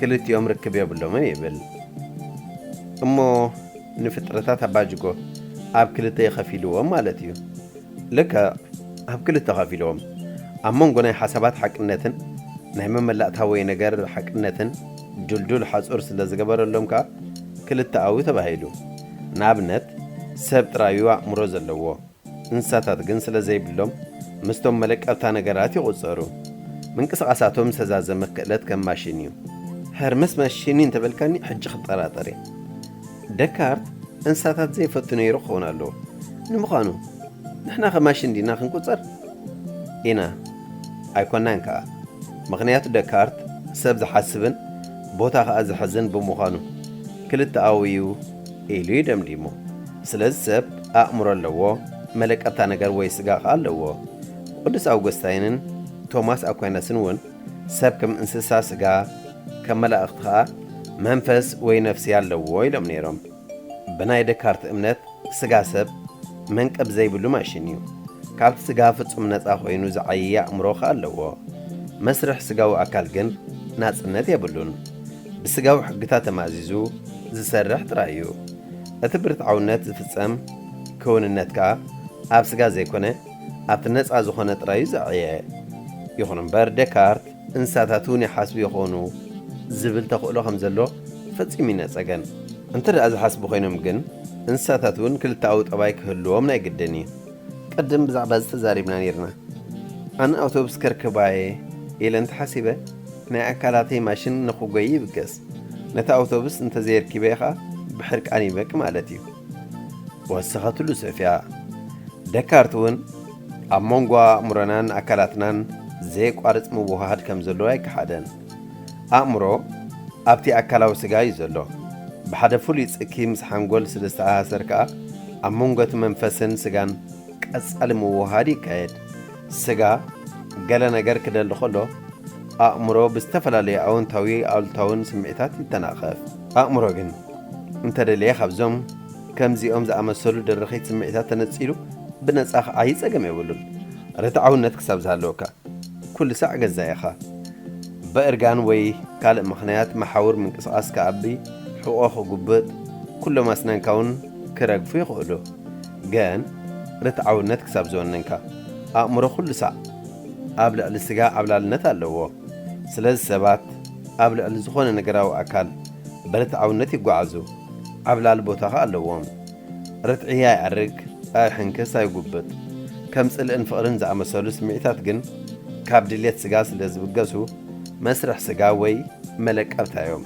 ክልቲኦም ርክብ የብሎምን ይብል። እሞ ንፍጥረታት ኣባጅጎ ኣብ ክልተ ይኸፊልዎም ማለት እዩ። ልክዕ፣ ኣብ ክልተ ከፊልዎም። ኣብ መንጎ ናይ ሓሳባት ሓቅነትን ናይ መመላእታ ወይ ነገር ሓቅነትን ድልዱል ሓጹር ስለ ዝገበረሎም ከኣ ክልተኣዊ ተባሂሉ። ንኣብነት፣ ሰብ ጥራዩ ኣእምሮ ዘለዎ፣ እንስሳታት ግን ስለ ዘይብሎም ምስቶም መለቀብታ ነገራት ይቑጸሩ። ምንቅስቓሳቶም ዝተዛዘመ ክእለት ከም ማሽን እዩ። ሀርመስ ማሽን እዩ እንተበልካኒ ሕጂ ክጠራጠር እየ። ደካርት እንስሳታት ዘይፈቱ ነይሩ ክኸውን ኣለዎ። ንምዃኑ ንሕና ከ ማሽን ዲና ክንቁጸር? ኢና። ኣይኮናን ከኣ። ምኽንያቱ ደካርት ሰብ ዝሓስብን ቦታ ከኣ ዝሕዝን ብምዃኑ ክልተኣዊ እዩ ኢሉ እዩ ደምዲሙ። ስለዚ ሰብ ኣእምሮ ኣለዎ፣ መለቀብታ ነገር ወይ ስጋ ከኣ ኣለዎ። ቅዱስ ኣውገስታይንን ቶማስ ኣኳይናስን እውን ሰብ ከም እንስሳ ስጋ፣ ከም መላእኽቲ ከኣ መንፈስ ወይ ነፍሲ ኣለዎ ኢሎም ነይሮም። ብናይ ደካርት እምነት ስጋ ሰብ መንቀብ ዘይብሉ ማሽን እዩ። ካብቲ ስጋ ፍጹም ነጻ ኮይኑ ዝዓየየ ኣእምሮ ከኣ ኣለዎ። መስርሕ ስጋዊ ኣካል ግን ናጽነት የብሉን። ብስጋዊ ሕግታት ተማእዚዙ ዝሰርሕ ጥራይ እዩ። እቲ ብርትዓውነት ዝፍጸም ክውንነት ከኣ ኣብ ስጋ ዘይኮነ ኣብቲ ነጻ ዝኾነ ጥራይ እዩ ዝዓየ። ይኹን እምበር ደካርት እንስሳታት እውን ይሓስቡ ይኾኑ ዝብል ተኽእሎ ከም ዘሎ ፈጺሙ ይነጸገን። እንተ ደኣ ዝሓስቡ ኮይኖም ግን እንስሳታት እውን ክልተኣዊ ጠባይ ክህልዎም ናይ ግድን እዩ። ቅድም ብዛዕባ እዚ ተዛሪብና ነይርና። ኣነ ኣውቶቡስ ከርክባ እየ ኢለ እንተሓሲበ ናይ ኣካላተይ ማሽን ንኽጎይ ይብገስ። ነቲ ኣውቶቡስ እንተዘየርኪበዮ ኸኣ ብሕርቃን ይበኪ ማለት እዩ። ወሰኸትሉ ሶፍያ። ደካርት እውን ኣብ መንጎ ኣእምሮናን ኣካላትናን ዘየቋርጽ ምውህሃድ ከም ዘለዎ ኣይከሓደን። ኣእምሮ ኣብቲ ኣካላዊ ስጋ እዩ ዘሎ። ብሓደ ፍሉይ ጽኪ ምስ ሓንጎል ስለ ዝተኣሳሰር ከኣ ኣብ መንጎ እቲ መንፈስን ስጋን ቀጻሊ ምውህሃድ ይካየድ። ስጋ ገለ ነገር ክደሊ ከሎ ኣእምሮ ብዝተፈላለዩ ኣወንታዊ ኣሉታውን ስምዒታት ይተናኸፍ። ኣእምሮ ግን እንተደለየ ካብዞም ከምዚኦም ዝኣመሰሉ ደረኺት ስምዒታት ተነጺሉ ብነጻ ክዓዪ ጸገም የብሉን። ርትዓውነት ክሳብ ዝሃለወካ ኩሉ ሳዕ ገዛ ኢኻ። ብእርጋን ወይ ካልእ ምኽንያት መሓውር ምንቅስቓስ ክኣቢ፣ ሕቖ ክጉብጥ፣ ኩሎም ኣስናንካ እውን ክረግፉ ይኽእሉ። ግን ርትዓውነት ክሳብ ዝወነንካ ኣእምሮ ኩሉ ሳዕ ኣብ ልዕሊ ስጋ ዓብላልነት ኣለዎ። ስለዚ ሰባት ኣብ ልዕሊ ዝኾነ ነገራዊ ኣካል ብርትዓውነት ይጓዓዙ። ዓብላሊ ቦታ ኸኣ ኣለዎም። ርትዒ ኣይኣርግ፣ ኣይሕንክስ፣ ኣይጉብጥ። ከም ጽልእን ፍቕርን ዝኣመሰሉ ስምዒታት ግን ካብ ድልየት ስጋ ስለ ዝብገሱ መስርሕ ስጋ ወይ መለቀብታ እዮም።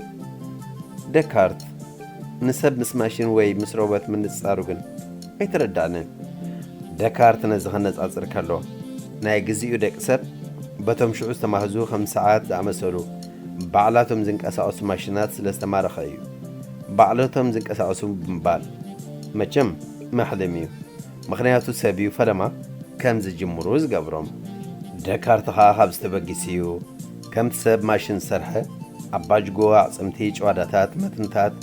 ደካርት ንሰብ ምስ ማሽን ወይ ምስ ሮቦት ምንጽጻሩ ግን ኣይተረዳእንን። ደካርት ነዚ ከነጻጽር ከሎ ናይ ግዚኡ ደቂ ሰብ በቶም ሽዑ ዝተማህዙ ከም ሰዓት ዝኣመሰሉ ባዕላቶም ዝንቀሳቐሱ ማሽናት ስለ ዝተማረኸ እዩ። ባዕላቶም ዝንቀሳቐሱ ብምባል መቸም ማሕለም እዩ። ምኽንያቱ ሰብ እዩ ፈለማ ከም ዝጅምሩ ዝገብሮም። ደካርት ኸኣ ካብ ዝተበጊሱ እዩ። ከምቲ ሰብ ማሽን ዝሰርሐ ኣባጅጎ፣ ኣዕጽምቲ፣ ጭዋዳታት፣ መትንታት፣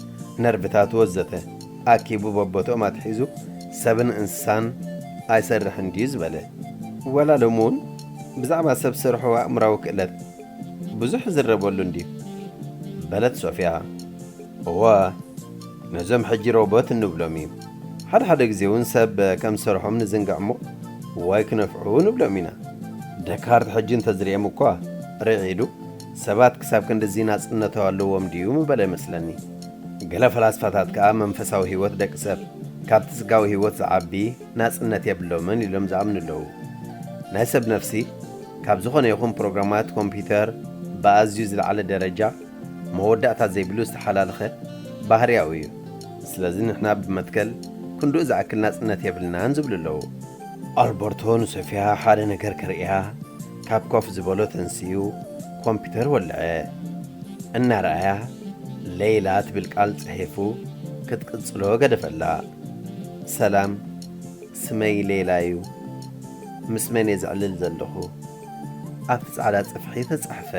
ነርቭታት ወዘተ ኣኪቡ በቦትኦም ኣትሒዙ ሰብን እንስሳን ኣይሰርሕን ድዩ ዝበለ። ወላ ሎሚ እውን ብዛዕባ ሰብ ሰርሖ ኣእምራዊ ክእለት ብዙሕ ይዝረበሉ እንድዩ በለት ሶፍያ። እወ፣ ነዞም ሕጂ ሮቦት እንብሎም እዩ። ሓደ ሓደ ግዜ እውን ሰብ ከም ዝሰርሖም ንዝንግዕ እሞ ዋይ ክነፍዑ ንብሎም ኢና። ደካርት ሕጂ እንተዝርእዮም እኳ ርዒዱ ሰባት ክሳብ ክንድዚ ናጽነታዊ ኣለዎም ድዩ ምበለ ይመስለኒ። ገለ ፈላስፋታት ከኣ መንፈሳዊ ህይወት ደቂ ሰብ ካብቲ ስጋዊ ህይወት ዝዓቢ ናጽነት የብሎምን ኢሎም ዝኣምኑ ኣለዉ። ናይ ሰብ ነፍሲ ካብ ዝኾነ ይኹን ፕሮግራማት ኮምፒውተር ብኣዝዩ ዝለዓለ ደረጃ መወዳእታ ዘይብሉ ዝተሓላለኸ ባህርያዊ እዩ። ስለዚ ንሕና ብመትከል ክንድኡ ዝኣክል ናጽነት የብልናን ዝብሉ ኣለዉ። ኣልበርቶ ንሶፍያ ሓደ ነገር ከርእያ ካብ ኮፍ ዝበሎ ተንስዩ ኮምፒውተር ወልዐ። እናረኣያ ሌይላ ትብል ቃል ጽሒፉ ክትቅጽሎ ገደፈላ። ሰላም፣ ስመይ ሌላ እዩ። ምስ መን እየ ዘዕልል ዘለኹ? ኣብቲ ጻዕዳ ጽፍሒ ተጻሕፈ።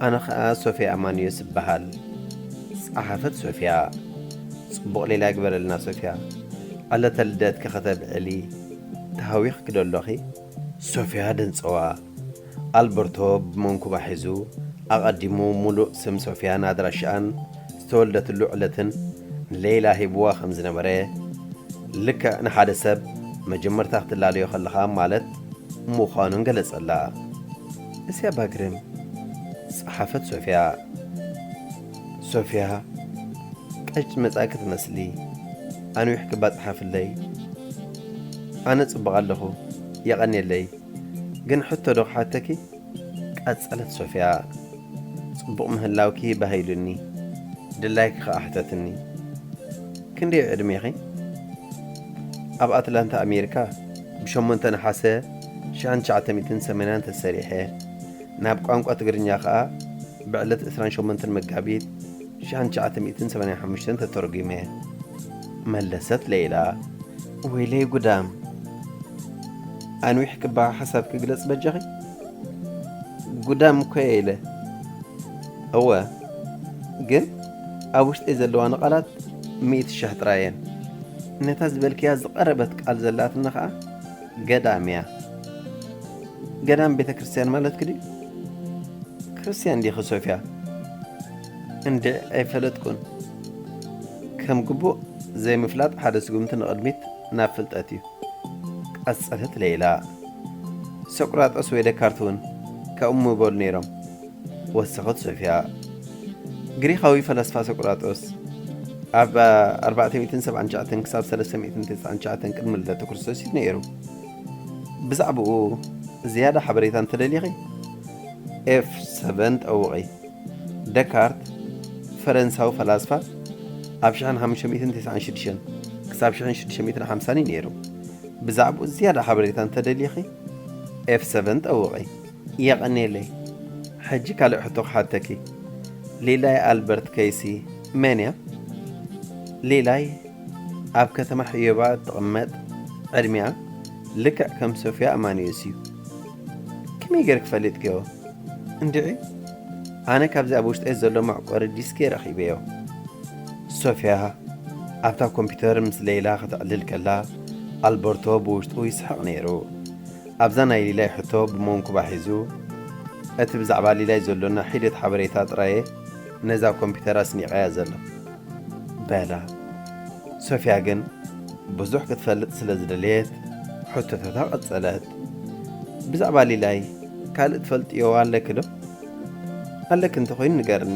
ኣነ ኸኣ ሶፍያ ኣማንዮስ እበሃል። ጸሓፈት ሶፍያ። ጽቡቕ ሌላ ይግበረልና ሶፍያ። ዕለተ ልደትኪ ከተብዕሊ ተሃዊኽኪ ዶ ኣሎኺ? ሶፍያ ደንጸዋ። ኣልበርቶ ብመንኩባ ሒዙ ኣቐዲሙ ሙሉእ ስም ሶፍያን ኣድራሻኣን ዝተወልደትሉ ዕለትን ንሌይላ ሂብዋ ከም ዝነበረ፣ ልክዕ ንሓደ ሰብ መጀመርታ ክትላለዮ ከለኻ ማለት ምዃኑን ገለጸላ። እስያ ባግርም፣ ጸሓፈት ሶፍያ። ሶፍያ፣ ቀጭ መጻእኪ ትመስሊ። ኣንዊሕኪ እባ ጸሓፍለይ። ኣነ ጽቡቕ ኣለኹ፣ የቐንየለይ። ግን ሕቶ ዶ ክሓተኪ? ቀጸለት ሶፍያ። ጽቡቕ ምህላውኪ ባህ ኢሉኒ። ድላይኪ ከኣ ሕተትኒ። ክንደይ እዩ ዕድሜኺ? ኣብ ኣትላንታ ኣሜሪካ ብሸሞንተ ነሓሰ ሽሕን ትሽዓተ ሚእትን ሰማንያን ተሰሪሐ። ናብ ቋንቋ ትግርኛ ከኣ ብዕለት ዕስራን ሸሞንተን መጋቢት ሽሕን ትሽዓተ ሚእትን ሰማንያን ሓሙሽተን ተተርጒመ። መለሰት ሌይላ። ወይለይ ጉዳም። ኣንዊሕኪ እባ ሓሳብኪ ግለጽ በጃኺ። ጉዳም እኮ እየ ኢለ። እወ፣ ግን ኣብ ውሽጠይ ዘለዋ ንቓላት ሚእቲ ሽሕ ጥራይ እየን። ነታ ዝበልክያ ዝቐረበት ቃል ዘላትና ኸኣ ገዳም እያ። ገዳም ቤተ ክርስቲያን ማለትኪ ድዩ? ክርስቲያን ዲኺ ሶፍያ? እንድዒ ኣይፈለጥኩን። ከም ግቡእ ዘይምፍላጥ ሓደ ስጉምቲ ንቕድሚት ናብ ፍልጠት እዩ። ቀጸለት ሌይላ። ሶቅራጠስ ወይ ደካርት እውን ከምኡ ምበሉ ነይሮም። ወሰኸት ሶፍያ። ግሪኻዊ ፈላስፋ ሶቅራጦስ ኣብ ኣርባዕተ ሚእትን ሰብዓን ትሽዓተን ክሳብ ሰለስተ ሚእትን ተስዓን ትሽዓተን ቅድሚ ልደተ ክርስቶስ እዩ ነይሩ። ብዛዕባኡ ዝያዳ ሓበሬታ እንተደሊኺ ኤፍ ሰቨን ጠውቒ። ደካርት ፈረንሳዊ ፈላስፋ ኣብ ሽሕን ሓሙሽተ ሚእትን ተስዓን ሽዱሽተን ክሳብ ሽሕን ሽዱሽተ ሚእትን ሓምሳን እዩ ነይሩ። ብዛዕባኡ ዝያዳ ሓበሬታ እንተደሊኺ ኤፍ ሰቨን ጠውቒ። የቐንየለይ። ሕጂ ካልእ ሕቶ ክሓተኪ። ሊላይ ኣልበርት ከይሲ መን እያ? ሊላይ ኣብ ከተማ ሕዮባ እትቕመጥ፣ ዕድሚኣ ልክዕ ከም ሶፊያ ኣማኑኤስ እዩ። ከመይ ጌርኪ ፈሊጥክዮ? እንድዒ፣ ኣነ ካብዚ ኣብ ውሽጠይ ዘሎ መዕቆሪ ዲስክ እየ ረኺበዮ። ሶፊያ ኣብታ ኮምፒተር ምስ ሌይላ ከተዕልል ከላ፣ ኣልበርቶ ብውሽጡ ይስሕቕ ነይሩ። ኣብዛ ናይ ሊላይ ሕቶ ብመንኩባ ሒዙ፣ እቲ ብዛዕባ ሊላይ ዘሎና ሒደት ሓበሬታ ጥራየ ነዛ ኮምፒተር ኣስኒቐያ ዘሎ። በላ። ሶፊያ ግን ብዙሕ ክትፈልጥ ስለ ዝደለየት፣ ሕቶታታ ቀጸለት። "ብዛዕባ ሊላይ ካልእ ትፈልጥዮ ኣለኪ ዶ? ኣለኪ እንተኾይኑ ንገርኒ"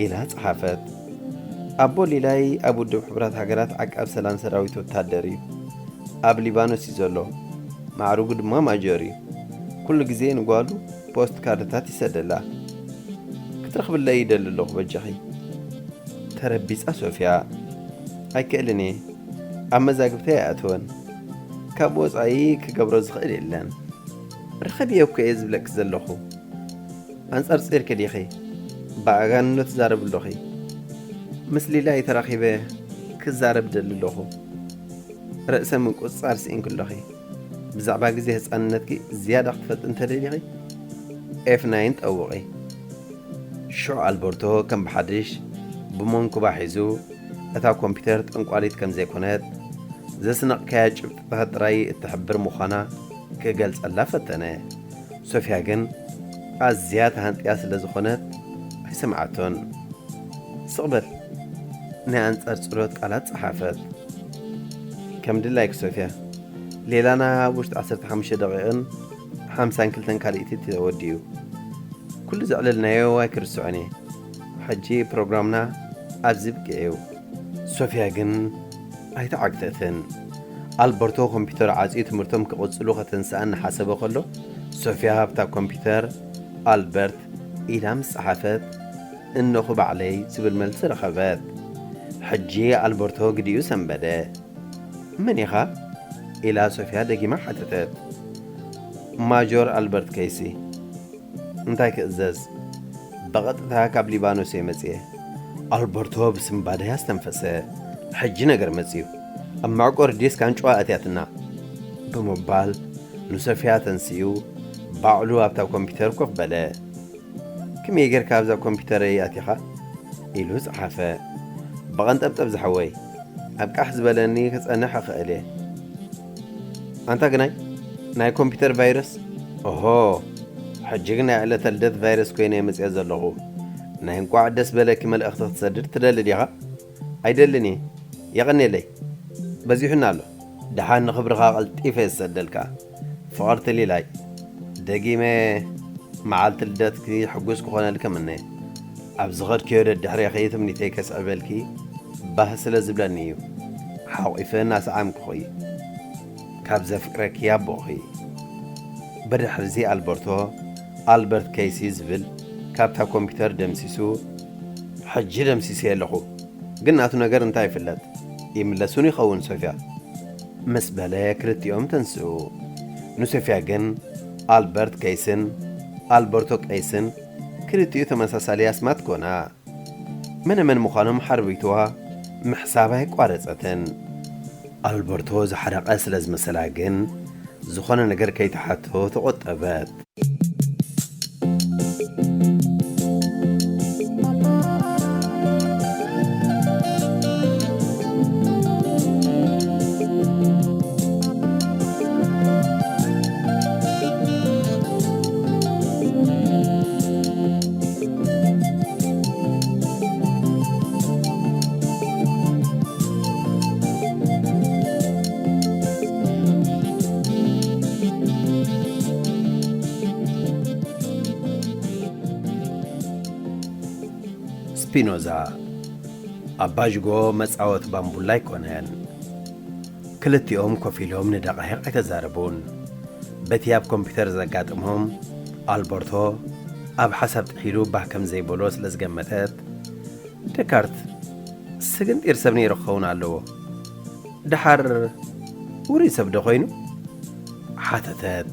ኢላ ጸሓፈት። ኣቦ ሊላይ ኣብ ውድብ ሕቡራት ሃገራት ዓቃብ ሰላም ሰራዊት ወታደር እዩ። ኣብ ሊባኖስ እዩ ዘሎ። ማዕርጉ ድማ ማጆር እዩ። ኩሉ ግዜ ንጓሉ ፖስት ካርድታት ይሰደላ። "ክትረኽብለይ ይደሊ ኣለኹ በጃኺ።" ተረቢጻ ሶፊያ። "ኣይክእልን እየ። ኣብ መዛግብተይ ኣይኣተወን። ካብ ወጻኢ ክገብሮ ዝኽእል የለን። ርኸብዮ እኮ እየ ዝብለኪ ዘለኹ። ኣንጸርጺርኪ ዲኺ? ብኣጋንኖ ትዛረቢ ኣለኺ። ምስ ሊላይ ተራኺበ ክዛረብ ደሊ ኣለኹ። ርእሰ ምቁጽጻር ስኢንኪ ኣለኺ። ብዛዕባ ግዜ ህጻንነትኪ ዝያዳ ክትፈልጢ እንተደሊኺ ኤፍ ናይን ጠውቒ።" ሽዑ ኣልበርቶ ከም ብሓድሽ ብመንኩባ ሒዙ፣ እታ ኮምፒተር ጠንቋሊት ከም ዘይኮነት፣ ዘስነቕካያ ጭብጥታት ጥራይ እትሕብር ምዃና ክገልጸላ ፈተነ። ሶፊያ ግን ኣዝያ ተሃንጥያ ስለ ዝኾነት ኣይሰምዓቶን። "ስቕ በል" ናይ ኣንጻር ጽሎት ቃላት ጸሓፈት። "ከም ድላይኪ ሶፊያ፣ ሌላና ኣብ ውሽጢ ዓሰርተ ሓሙሽተ ደቂቕን ሓምሳን ክልተን ካልኢቲ ተወዲኡ። ኩሉ ዘዕለልናዮ ኣይክርስዖን እየ። ሕጂ ፕሮግራምና ኣብዚ ብቂዕ እዩ።" ሶፊያ ግን ኣይተዓግተትን። ኣልበርቶ ኮምፒተር ዓጽዩ ትምህርቶም ክቕጽሉ ከተንስኣ እናሓሰበ ከሎ፣ ሶፊያ ኣብታ ኮምፒተር "ኣልበርት" ኢላ ምስ ጸሓፈት፣ "እነኹ ባዕለይ" ዝብል መልሲ ረኸበት። ሕጂ ኣልበርቶ ግዲኡ ሰንበደ። "መን ኢኻ?" ኢላ ሶፊያ ደጊማ ሓተተት። "ማጆር ኣልበርት ከይሲ።" "እንታይ ክእዘዝ?" "ብቐጥታ ካብ ሊባኖስ እየ መጽየ።" ኣልበርቶ ብስንባደ ኣስተንፈሰ። "ሕጂ ነገር መጽዩ። ኣብ መዕቆሪ ዴስክ ኣንጭዋ ኣትያትና" ብምባል ንሶፊያ ተንሲኡ ባዕሉ ኣብታ ኮምፒተር ኮፍ በለ። "ከመይ ጌርካ ኣብዛ ኮምፒተረይ ኣቲኻ?" ኢሉ ጸሓፈ። "ብቐንጠብጠብ ዝሓወይ፣ ኣብ ቃሕ ዝበለኒ ክጸንሕ እኽእል እየ። ኣንታ ግናይ፣ ናይ ኮምፒተር ቫይረስ?" "ኦሆ፣ ሕጂ ግን ናይ ዕለተ ልደት ቫይረስ ኮይነ እየ መጽየ ዘለኹ። ናይ እንቋዕ ደስ በለኪ መልእኽቲ ክትሰድድ ትደሊ ዲኻ?" "ኣይደልን እየ። የቐንየለይ። በዚሑና ኣሎ። ደሓን ንኽብርኻ ቀልጢፈ እየ ዝሰደልካ። ፍቕርቲ ሊላይ፣ ደጊመ መዓልቲ ልደትኪ ሕጉስ ክኾነልኪ እምነ። ኣብ ዝኸድክዮ ደድሕሬኺ ትምኒተይ ከስዕበልኪ ባህ ስለ ዝብለኒ እዩ። ሓቑፈ እናሰዓምኩኺ፣ ካብ ዘፍቅረኪ ኣቦኺ።" ብድሕሪዚ ኣልበርቶ፣ ኣልበርት ከይሲ ዝብል ካብታ ኮምፒተር ደምሲሱ፣ "ሕጂ ደምሲሰ ኣለኹ፣ ግን ናቱ ነገር እንታይ ይፍለጥ? ይምለሱን ይኸውን ሶፊያ" ምስ በለ ክልቲኦም ተንስኡ። ንሶፊያ ግን ኣልበርት ከይስን ኣልበርቶ ቀይስን ክልቲኡ ተመሳሳሊ ኣስማት ኮና። መነ መን ምዃኖም ሓርቢትዋ ምሕሳብ ኣይቋረጸትን። ኣልበርቶ ዝሓረቐ ስለ ዝመሰላ ግን ዝኾነ ነገር ከይትሓቶ ተቖጠበት። ስፒኖዛ፣ ኣባጅጎ መጻወቲ ባምቡላ ኣይኮነን። ክልቲኦም ኮፍ ኢሎም ንደቓይቕ ኣይተዛረቡን። በቲ ኣብ ኮምፒተር ዘጋጠሞም፣ ኣልበርቶ ኣብ ሓሳብ ጥሒሉ ባህ ከም ዘይበሎ ስለ ዝገመተት፣ ደካርት ስግንጢር ሰብ ነይሩ ክኸውን ኣለዎ። ደሓር ውሩይ ሰብ ዶ ኮይኑ? ሓተተት።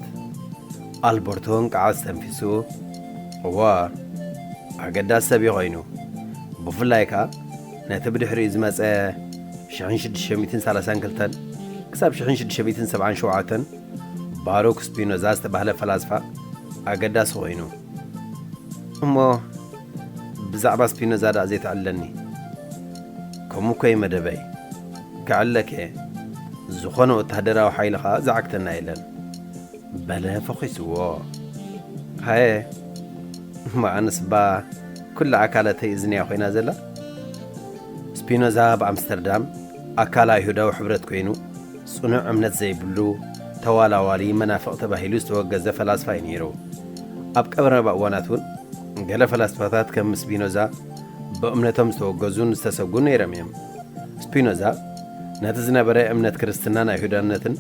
ኣልበርቶ እንቃዕ ኣስተንፊሱ፣ እዋ፣ ኣገዳሲ ሰብ እዩ ኮይኑ። ብፍላይ ከኣ ነቲ ብድሕሪኡ ዝመጸ ሽሕን ሽዱሽተ ሚእትን ሰላሳን ክልተን ክሳብ ሽሕን ሽዱሽተ ሚእትን ሰብዓን ሸውዓተን ባሮክ ስፒኖዛ ዝተባህለ ፈላስፋ ኣገዳሲ ኮይኑ። እሞ ብዛዕባ ስፒኖዛ ደኣ ዘይተዕልለኒ? ከምኡ እኮ እዩ መደበይ። ከዕልለከ ዝኾነ ወታደራዊ ሓይሊ ኸኣ ዝዓግተና የለን። በለ ፈኺስዎ። ሃየ፣ እሞ ኣነስ እባ ኩላ ኣካላተይ እዝንያ ኮይና ዘላ። ስፒኖዛ ኣብ ኣምስተርዳም ኣካል ኣይሁዳዊ ሕብረት ኮይኑ፣ ጽኑዕ እምነት ዘይብሉ፣ ተዋላዋሊ መናፍቕ ተባሂሉ ዝተወገዘ ፈላስፋ እዩ ነይሩ። ኣብ ቀረባ እዋናት እውን ገለ ፈላስፋታት ከም ስፒኖዛ ብእምነቶም ዝተወገዙን ዝተሰጉን ነይሮም እዮም። ስፒኖዛ ነቲ ዝነበረ እምነት ክርስትናን ኣይሁዳነትን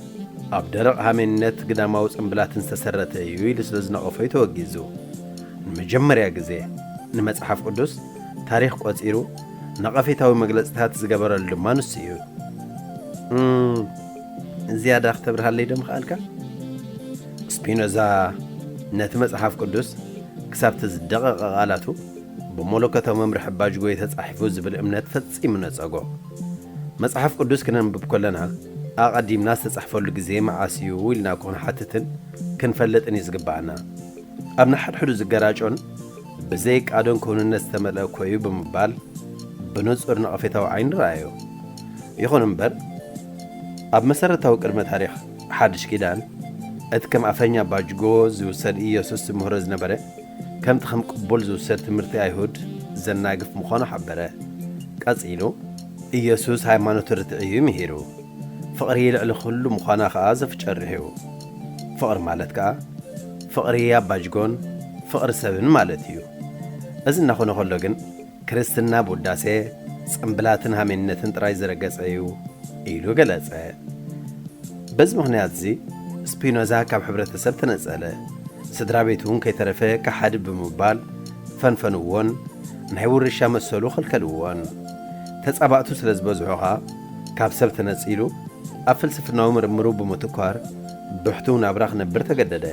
ኣብ ደረቕ ሃሜንነት ግዳማዊ ጽምብላትን ዝተሰረተ እዩ ኢሉ ስለ ዝነቐፎ እዩ ተወጊዙ። ንመጀመርያ ግዜ ንመጽሓፍ ቅዱስ ታሪኽ ቆጺሩ ነቐፌታዊ መግለጽታት ዝገበረሉ ድማ ንሱ እዩ። እም፣ ዝያዳ ክተብርሃለይ ዶ ምኽኣልካ? ስፒኖዛ ነቲ መጽሓፍ ቅዱስ ክሳብቲ ዝደቐቐ ቃላቱ ብመለኮታዊ መምርሒ ኣባ ጅጎይ ተጻሒፉ ዝብል እምነት ፈጺሙ ነጸጎ። መጽሓፍ ቅዱስ ክነንብብ ከለና ኣቐዲምና ዝተጻሕፈሉ ግዜ መዓስ እዩ ኢልና እኮ ክንሓትትን ክንፈልጥን እዩ ዝግብኣና። ኣብ ንሓድሕዱ ዝገራጮን ብዘይ ቃዶን ክውንነት ዝተመልአ እኮ እዩ ብምባል ብንጹር ነቐፌታዊ ዓይኒ ረኣዮ። ይኹን እምበር፣ ኣብ መሰረታዊ ቅድመ ታሪኽ ሓድሽ ኪዳን፣ እቲ ከም ኣፈኛ ኣባ ጅጎ ዝውሰድ ኢየሱስ ዝምህሮ ዝነበረ፣ ከምቲ ከም ቅቡል ዝውሰድ ትምህርቲ ኣይሁድ ዘናግፍ ምዃኑ ሓበረ። ቀጺሉ፣ ኢየሱስ ሃይማኖት ርትዒ እዩ ምሂሩ። ፍቕሪ ልዕሊ ኩሉ ምዃና ኸኣ ዘፍጨርሕ እዩ። ፍቕሪ ማለት ከኣ፣ ፍቕሪ ኣባ ጅጎን ፍቕሪ ሰብን ማለት እዩ። እዚ እናኾነ ከሎ ግን፣ ክርስትና ብውዳሴ፣ ጽምብላትን ሃሜንነትን ጥራይ ዝረገጸ እዩ ኢሉ ገለጸ። በዚ ምኽንያት እዚ ስፒኖዛ ካብ ሕብረተሰብ ተነጸለ። ስድራ ቤቱ እውን ከይተረፈ ከሓዲ ብምባል ፈንፈንዎን ናይ ውርሻ መሰሉ ከልከልዎን። ተጻባእቱ ስለ ዝበዝሖ ኸኣ ካብ ሰብ ተነጺሉ ኣብ ፍልስፍናዊ ምርምሩ ብምትኳር ብሕቱው ናብራ ክነብር ተገደደ።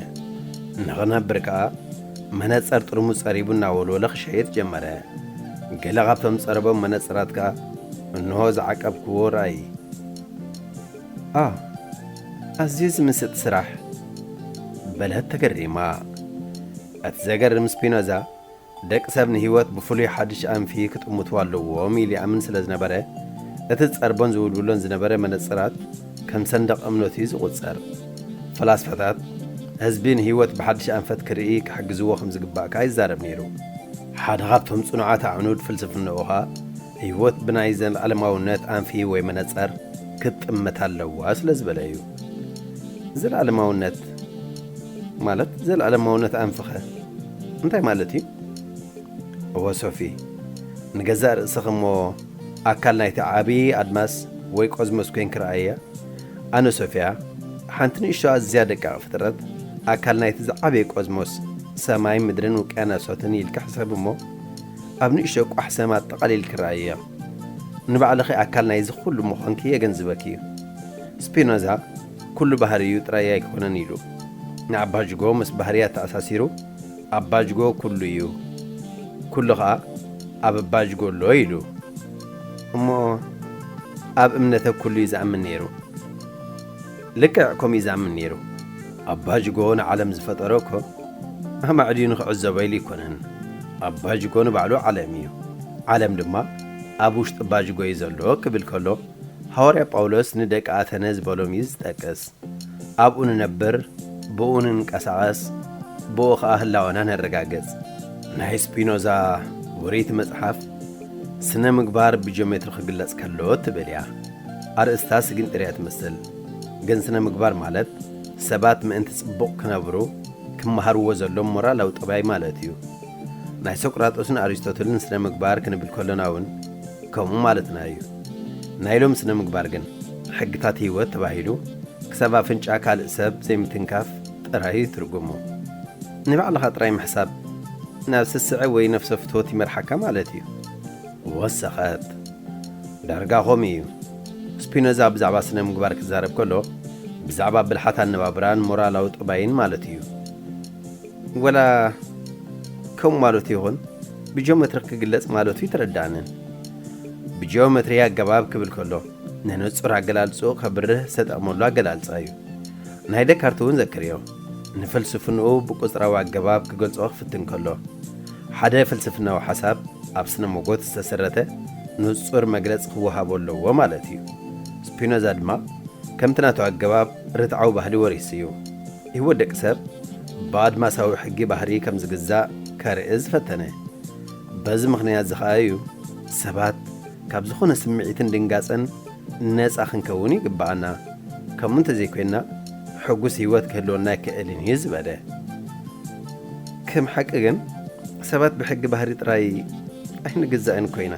ንኽነብር ከኣ መነጸር ጥርሙዝ ጸሪቡ እናወልወለ ክሸይጥ ጀመረ። ገለ ካብቶም ዝጸረቦም መነጽራት ከኣ እንሆ ዝዓቀብክዎ ርኣይ። "ኣ፣ ኣዝዩ ዝምስጥ ስራሕ!" በለት ተገሪማ። እቲ ዘገርም ስፒኖዛ ደቂ ሰብ ንህይወት ብፍሉይ ሓድሽ ኣንፊ ክጥምትዋ ኣለዎም ኢሉ ይኣምን ስለ ዝነበረ፣ እቲ ዝጸርቦን ዝውልውሎን ዝነበረ መነጽራት ከም ሰንደቕ እምነቱ እዩ ዝቑጸር። ፈላስፋታት ህዝቢ ንህይወት ብሓድሽ ኣንፈት ክርኢ ክሕግዝዎ ከም ዝግባእ ከኣ ይዛረብ ነይሩ። ሓደ ካብቶም ጽኑዓት ኣዕኑድ ፍልስፍናኡ ኸኣ ህይወት ብናይ ዘለዓለማውነት ኣንፊ ወይ መነጸር ክትጥመት ኣለዋ ስለ ዝበለ እዩ። ዘለዓለማውነት ማለት ዘለዓለማውነት ኣንፍኸ እንታይ ማለት እዩ? እወ ሶፊ፣ ንገዛእ ርእስኺ እሞ ኣካል ናይቲ ዓቢ ኣድማስ ወይ ቆዝሞስ ኮይንኪ ረኣያ። ኣነ ሶፊያ፣ ሓንቲ ንእሽቶ ኣዝያ ደቃቕ ፍጥረት፣ ኣካል ናይቲ ዝዓበየ ቆዝሞስ፣ ሰማይ፣ ምድርን ውቅያኖሳትን ኢልኪ ሕሰቢ እሞ፣ ኣብ ንእሽቶ ቋሕ ሰም ኣጠቓሊልኪ ረኣያ። ንባዕልኺ ኣካል ናይዚ ኩሉ ምዃንኪ የገንዝበኪ እዩ። ስፒኖዛ፣ ኩሉ ባህርዩ ጥራይ ኣይኮነን ኢሉ። ንኣባጅጎ ምስ ባህርያት ተኣሳሲሩ፣ ኣባጅጎ ኩሉ እዩ፣ ኩሉ ኸኣ ኣብ ኣባጅጎ ኣሎ ኢሉ። እሞ ኣብ እምነተ ኩሉ እዩ ዝኣምን ነይሩ። ልክዕ ከምኡ እዩ ዝኣምን ነይሩ። ኣባጅጎ ንዓለም ዝፈጠሮ እኮ ኣማዕድዩ ንኽዕዘቦ ኢሉ ኣይኮነን። ኣባጅጎ ንባዕሉ ዓለም እዩ። ዓለም ድማ ኣብ ውሽጢ ኣባጅጎ እዩ ዘሎ ክብል ከሎ፣ ሃዋርያ ጳውሎስ ንደቂ ኣተነ ዝበሎም እዩ ዝጠቅስ። ኣብኡ ንነብር፣ ብኡ ንንቀሳቐስ፣ ብኡ ኸኣ ህላወና ነረጋግጽ። ናይ ስፒኖዛ ውርይቲ መጽሓፍ ስነ ምግባር ብጂኦሜትሪ ክግለጽ ከሎ ትብል እያ። ኣርእስታ ስግንጢር እያ ትመስል። ግን ስነ ምግባር ማለት ሰባት ምእንቲ ጽቡቕ ክነብሩ ክመሃርዎ ዘሎም ሞራላዊ ጠባይ ማለት እዩ። ናይ ሶቅራጦስን ኣሪስቶትልን ስነ ምግባር ክንብል ከሎና እውን ከምኡ ማለትና እዩ። ናይ ሎም ስነ ምግባር ግን ሕግታት ህይወት ተባሂሉ ክሳብ ኣፍንጫ ካልእ ሰብ ዘይምትንካፍ ጥራይ እዩ ትርጉሙ። ንባዕልኻ ጥራይ ምሕሳብ ናብ ስስዐ ወይ ነፍሰ ፍትወት ይመርሓካ ማለት እዩ። ወሰኸት። ዳርጋ ከምኡ እዩ። ስፒኖዛ ብዛዕባ ስነ ምግባር ክዛረብ ከሎ፣ ብዛዕባ ብልሓት ኣነባብራን ሞራላዊ ጠባይን ማለት እዩ። ወላ ከምኡ ማለቱ ይኹን፣ ብጂኦሜትሪ ክግለጽ ማለቱ ይተረዳእንን። ብጂኦሜትሪ ኣገባብ ክብል ከሎ፣ ንንጹር ኣገላልጽኡ ከብርህ ዝተጠቕመሉ ኣገላልጻ እዩ። ናይ ደካርት እውን ዘክርዮ፣ ንፍልስፍንኡ ብቁጽራዊ ኣገባብ ክገልጾ ክፍትን ከሎ፣ ሓደ ፍልስፍናዊ ሓሳብ ኣብ ስነ መጎት ዝተሰረተ ንጹር መግለጽ ክወሃቦ ኣለዎ ማለት እዩ። ስፒኖዛ ድማ ከምቲ ናቱ ኣገባብ ርትዓዊ ባህሊ ወሪሱ እዩ። ህይወት ደቂ ሰብ ብኣድማሳዊ ሕጊ ባህሪ ከም ዝግዛእ ከርኢ ዝፈተነ። በዚ ምኽንያት እዚ ኸኣ እዩ ሰባት ካብ ዝኾነ ስምዒትን ድንጋጸን ነጻ ክንከውን ይግብኣና። ከምኡ እንተዘይኮይንና ሕጉስ ህይወት ክህልወና ኣይክእልን እዩ ዝበለ። ከም ሓቂ ግን ሰባት ብሕጊ ባህሪ ጥራይ ኣይንግዛእን ኮይና።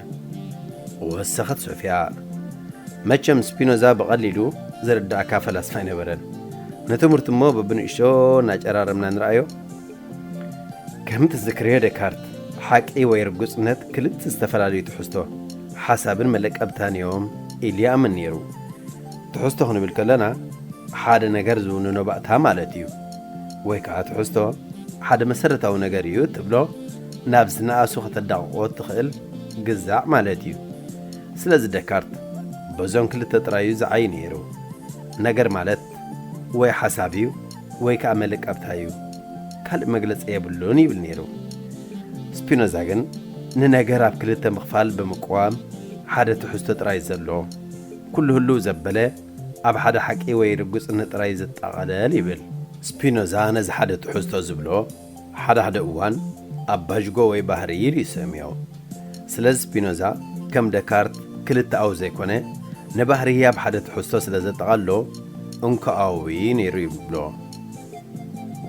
ወሰኸት ሶፊያ። መቸም ስፒኖዛ ብቐሊሉ ዝርዳእካ ፈላስፋ ኣይነበረን። ንትምህርቲ እሞ በብንእሽቶ እናጨራረምና ንረኣዮ። ከም ትዝክርዮ ደካርት፣ ሓቂ ወይ ርጉጽነት ክልተ ዝተፈላለዩ ትሕዝቶ፣ ሓሳብን መለቀብታን እዮም ኢሉ ይኣምን ነይሩ። ትሕዝቶ ክንብል ከለና፣ ሓደ ነገር ዝውንኖ ባእታ ማለት እዩ። ወይ ከዓ ትሕዝቶ ሓደ መሰረታዊ ነገር እዩ ትብሎ፣ ናብ ዝነኣሱ ከተዳቕቆ እትኽእል ግዛዕ ማለት እዩ። ስለዚ ደካርት በዞም ክልተ ጥራይ እዩ ዝዓይ ነይሩ። ነገር ማለት ወይ ሓሳብ እዩ ወይ ከዓ መለቀብታ እዩ። ካልእ መግለጺ የብሉን ይብል ነይሩ። ስፒኖዛ ግን ንነገር ኣብ ክልተ ምኽፋል ብምቅዋም ሓደ ትሕዝቶ ጥራይ ዘሎ፣ ኩሉ ህልው ዘበለ ኣብ ሓደ ሓቂ ወይ ርጉጽነት ጥራይ ዘጠቓለል ይብል። ስፒኖዛ ነዚ ሓደ ትሕዝቶ ዝብሎ ሓደ ሓደ እዋን ኣባጅጎ ወይ ባህሪ ኢሉ ይሰምዮ። ስለዚ ስፒኖዛ ከም ደካርት ክልተኣዊ ዘይኮነ፣ ንባህሪ ኣብ ሓደ ትሕዝቶ ስለ ዘጠቓሎ እንኮኣዊ ነይሩ ይብሎ።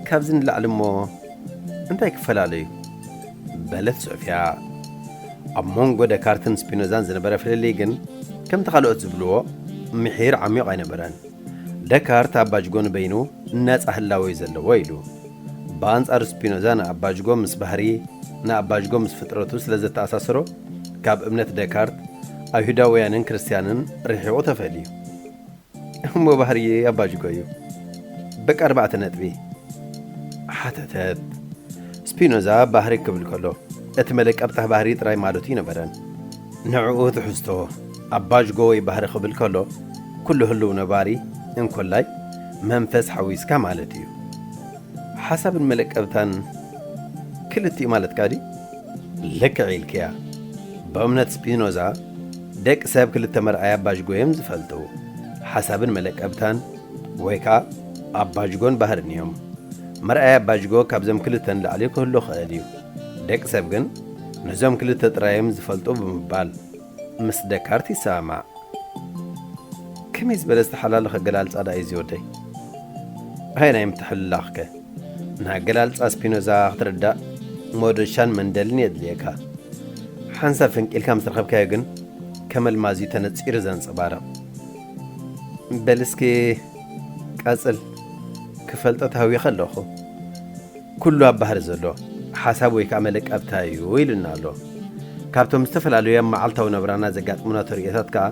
ካብዚ ንላዕሊ እሞ እንታይ ክፈላለዩ? በለት ሶፊያ። ኣብ መንጎ ደካርትን ስፒኖዛን ዝነበረ ፍልልይ ግን ከምቲ ካልኦት ዝብልዎ ምሒር ዓሚቕ ኣይነበረን። ደካርት ኣባጅጎ ንበይኑ ነጻ ህላወ እዩ ዘለዎ ኢሉ። ብኣንጻሩ ስፒኖዛ ንኣባጅጎ ምስ ባህሪ፣ ንኣባጅጎ ምስ ፍጥረቱ ስለ ዘተኣሳሰሮ፣ ካብ እምነት ደካርት፣ ኣይሁዳውያንን ክርስትያንን ርሒቑ ተፈልዩ። እሞ ባህሪ ኣባጅጎ እዩ። በቃ ኣርባዕተ ነጥቢ። ሓተተት። ስፒኖዛ ባህሪ ክብል ከሎ፣ እቲ መለቀብታ ባህሪ ጥራይ ማለቱ ይነበረን። ንዕኡ ትሕዝቶ ኣባጅጎ ወይ ባህሪ ክብል ከሎ፣ ኩሉ ህልው ነባሪ እንኮላይ መንፈስ ሓዊስካ ማለት እዩ። ሓሳብን መለቀብታን ክልቲኡ ማለትካ ድዩ? ልክዕ ኢልክያ። ብእምነት ስፒኖዛ፣ ደቂ ሰብ ክልተ መርኣያ ኣባጅጎ እዮም ዝፈልጡ። ሓሳብን መለቀብታን፣ ወይ ከኣ ኣባጅጎን ባህርን እዮም። መርኣያ ኣባጅጎ ካብዞም ክልተ ንላዕሊ ክህሉ ክእል እዩ። ደቂ ሰብ ግን ነዞም ክልተ ጥራይ እዮም ዝፈልጡ ብምባል ምስ ደካርት ይሰማማዕ። ከመይ ዝበለ ዝተሓላለኸ ኣገላልጻ ደኣ እዩ እዚ ወደይ? ኣየናይ ምትሕልላኽከ? ንኣገላልጻ ስፒኖዛ ክትርዳእ መዶሻን መንደልን የድልየካ። ሓንሳብ ፈንቂልካ ምስ ረኸብካዮ ግን ከም ኣልማዝ እዩ ተነጺሩ ዘንጸባርቕ። በል እስኪ ቀጽል፣ ክፈልጦ ተሃዊኸ ኣለኹ። ኩሉ ኣብ ባህሪ ዘሎ ሓሳብ ወይ ከኣ መለቀብታ እዩ ኢሉና ኣሎ። ካብቶም ዝተፈላለዩ ኣብ መዓልታዊ ነብራና ዘጋጥሙና ተርእዮታት ከኣ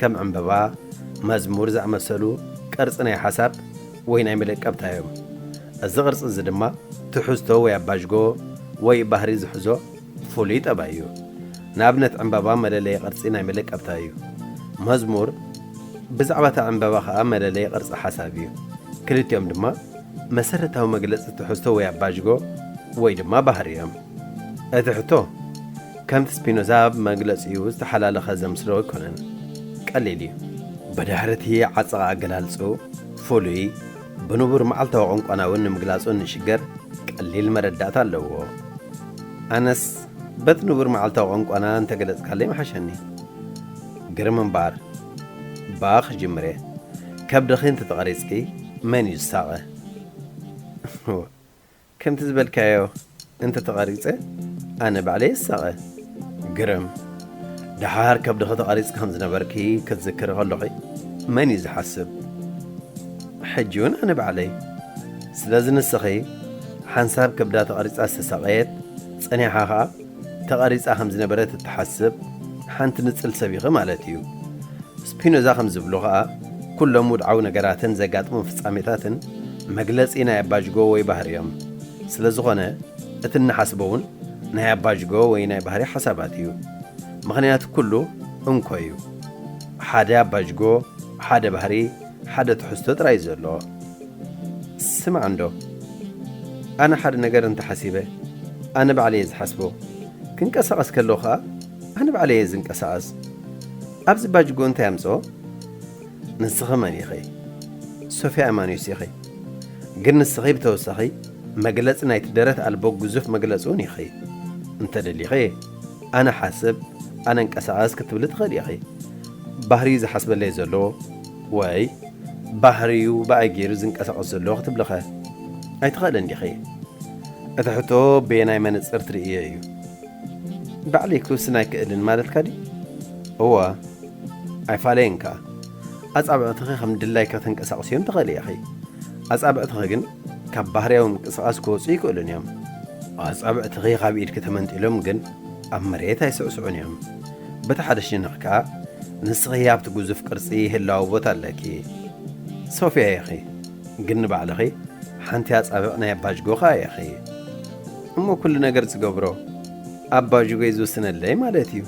ከም ዕምበባ፣ መዝሙር ዝኣመሰሉ ቅርጺ ናይ ሓሳብ ወይ ናይ መለቀብታ እዮም። እዚ ቅርጺ እዚ ድማ ትሕዝቶ ወይ ኣባጅጎ ወይ ባህሪ ዝሕዞ ፍሉይ ጠባይ እዩ። ንኣብነት ዕምበባ መለለዪ ቅርጺ ናይ መለቀብታ እዩ። መዝሙር ብዛዕባ እታ ዕምበባ ከኣ መለለዪ ቅርጺ ሓሳብ እዩ። ክልቲኦም ድማ መሰረታዊ መግለጺ ትሕዝቶ ወይ ኣባጅጎ ወይ ድማ ባህሪ እዮም። እቲ ሕቶ ከምቲ ስፒኖዛ ኣብ መግለጺኡ ዝተሓላለኸ ዘምስሎ ኣይኮነን። ቀሊል እዩ። ብድሕሪ እቲ ዓጸቓ ኣገላልጽኡ ፍሉይ፣ ብንቡር መዓልታዊ ቋንቋና እውን ንምግላጹ እንሽገር ቀሊል መረዳእታ ኣለዎ። ኣነስ በቲ ንቡር መዓልታዊ ቋንቋና እንተገለጽካለይ ምሓሸኒ። ግርም እምበኣር፣ ብኣ ክጅምር እየ። ከብድኺ እንተተቐሪጽኪ መን እዩ ዝሳቐ? ከምቲ ዝበልካዮ እንተተቐሪጸ ኣነ ባዕለይ እሳቐ። ግርም። ደሓር ከብድኺ ተቐሪጽ ከም ዝነበርኪ ክትዝክሪ ከለኺ መን እዩ ዝሓስብ? ሕጂ እውን ኣነ ባዕለይ። ስለዚ ንስኺ ሓንሳብ ከብዳ ተቐሪጻ ዝተሳቐየት፣ ጸኒሓ ኸኣ ተቐሪጻ ከም ዝነበረት እትሓስብ ሓንቲ ንጽል ሰብ ኢኺ ማለት እዩ። ስፒኖዛ ከም ዝብሎ ኸኣ፣ ኩሎም ውድዓዊ ነገራትን ዘጋጥሙ ፍጻሜታትን መግለጺ ናይ ኣባጅጎ ወይ ባህሪ እዮም። ስለ ዝኾነ፣ እቲ እንሓስቦ እውን ናይ ኣባጅጎ ወይ ናይ ባህሪ ሓሳባት እዩ። ምኽንያቱ ኩሉ እንኮ እዩ። ሓደ ኣባጅጎ፣ ሓደ ባህሪ፣ ሓደ ትሕዝቶ ጥራይ እዩ ዘለዎ። ስማዕ እንዶ፣ ኣነ ሓደ ነገር እንተሓሲበ፣ ኣነ ባዕለየ ዝሓስቦ። ክንቀሳቐስ ከለኹ ኸኣ፣ ኣነ ባዕለየ ዝንቀሳቐስ። ኣብዚ ባጅጎ እንታይ ኣምጽኦ? ንስኺ መን ኢኺ? ሶፍያ ኣማኑስ ኢኺ። ግን ንስኺ ብተወሳኺ መግለጺ ናይቲ ደረት ኣልቦ ግዙፍ መግለጺ እውን ኢኺ። እንተ ደሊኺ፣ ኣነ ሓስብ፣ ኣነ እንቀሳቐስ ክትብሊ ትኽእሊ ኢኺ። ባህሪኡ ዝሓስበለይ ዘሎ ወይ ባህሪኡ ብኣይ ገይሩ ዝንቀሳቐስ ዘሎ ክትብልኸ ኣይትኽእልን ዲኺ? እቲ ሕቶ በየናይ መነጽር ትርእዮ እዩ? ባዕለይ ክውስን ኣይክእልን ማለትካ ድዩ? እወ፣ ኣይፋለየን ከኣ። ኣጻብዕትኺ ከም ድላይካ ተንቀሳቕስዮም ትኽእሊ ኢኺ። ኣጻብዕትኺ ግን ካብ ባህርያዊ ምንቅስቓስ ክወጹ ይክእሉን እዮም። ኣጻብዕትኺ ካብ ኢድኪ ተመንጢሎም ግን ኣብ መሬት ኣይስዕስዑን እዮም። በቲ ሓደ ሽነኽ ከኣ ንስኺ ኣብቲ ግዙፍ ቅርጺ ህላወ ቦታ ኣለኪ። ሶፍያ ኢኺ፣ ግን ንባዕልኺ ሓንቲ ኣጻብዕ ናይ ኣባጅጎ ከኣ ኢኺ። እሞ ኩሉ ነገር ዝገብሮ ኣባጅጎ እዩ ዝውስነለይ ማለት እዩ።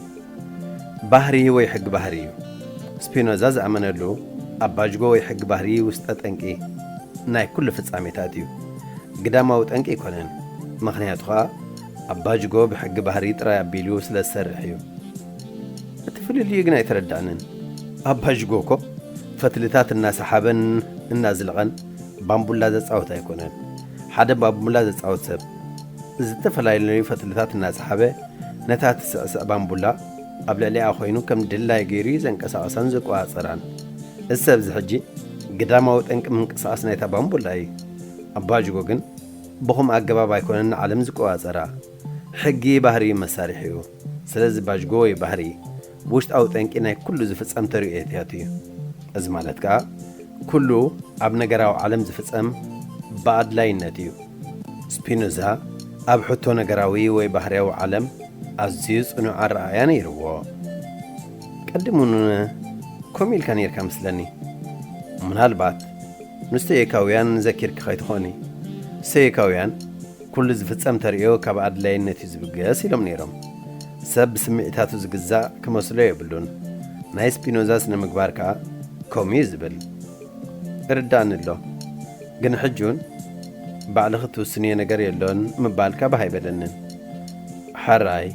ባህሪ ወይ ሕጊ ባህሪ እዩ። ስፒኖዛ ዝኣመነሉ ኣባጅጎ ወይ ሕጊ ባህሪ ውስጠ ጠንቂ ናይ ኩሉ ፍጻሜታት እዩ። ግዳማዊ ጠንቂ ኣይኮነን። ምኽንያቱ ኸኣ ኣባጅጎ ብሕጊ ባህሪ ጥራይ ኣቢሉ ስለ ዝሰርሕ እዩ። እቲ ፍልልዩ ግን ኣይተረዳእንን። ኣባጅጎ እኮ ፈትልታት እናሰሓበን እናዝለቐን ባምቡላ ዘጻወት ኣይኮነን። ሓደ ባምቡላ ዘጻወት ሰብ ዝተፈላለዩ ፈትልታት እናሰሓበ ነታ ትስዕስዕ ባምቡላ ኣብ ልዕሊኣ ኮይኑ ከም ድላይ ገይሩ እዩ ዘንቀሳቕሳን ዝቆጻጸራን። እዚ ሰብ እዚ ሕጂ ግዳማዊ ጠንቂ ምንቅስቓስ ናይታ ባምቡላ እዩ። ኣባጅጎ ግን ብኹም ኣገባብ ኣይኮነን ንዓለም ዝቆጻጸራ። ሕጊ ባህሪ እዩ መሳርሒኡ። ስለዚ ባጅጎ ወይ ባህሪ ውሽጣዊ ጠንቂ ናይ ኩሉ ዝፍጸም ተርእዮታት እዩ። እዚ ማለት ከኣ ኩሉ ኣብ ነገራዊ ዓለም ዝፍጸም ብኣድላይነት እዩ። ስፒኖዛ ኣብ ሕቶ ነገራዊ ወይ ባህርያዊ ዓለም ኣዝዩ ጽኑዕ ኣረኣእያ ነይርዎ። ቀዲሙን ከምኡ ኢልካ ነይርካ መስለኒ። ምናልባት ንስቶይካውያን ዘኪርኪ ከይትኾኒ። ስቶይካውያን ኩሉ ዝፍጸም ተርእዮ ካብ ኣድላይነት እዩ ዝብገስ ኢሎም ነይሮም። ሰብ ብስምዒታቱ ዝግዛእ ክመስሎ የብሉን። ናይ ስፒኖዛ ስነ ምግባር ከኣ ከምኡ እዩ ዝብል። እርዳእኒ ኣሎ። ግን ሕጂ እውን ባዕልኺ ትውስንዮ ነገር የሎን ምባልካ ባህ ኣይበለንን። ሕራይ፣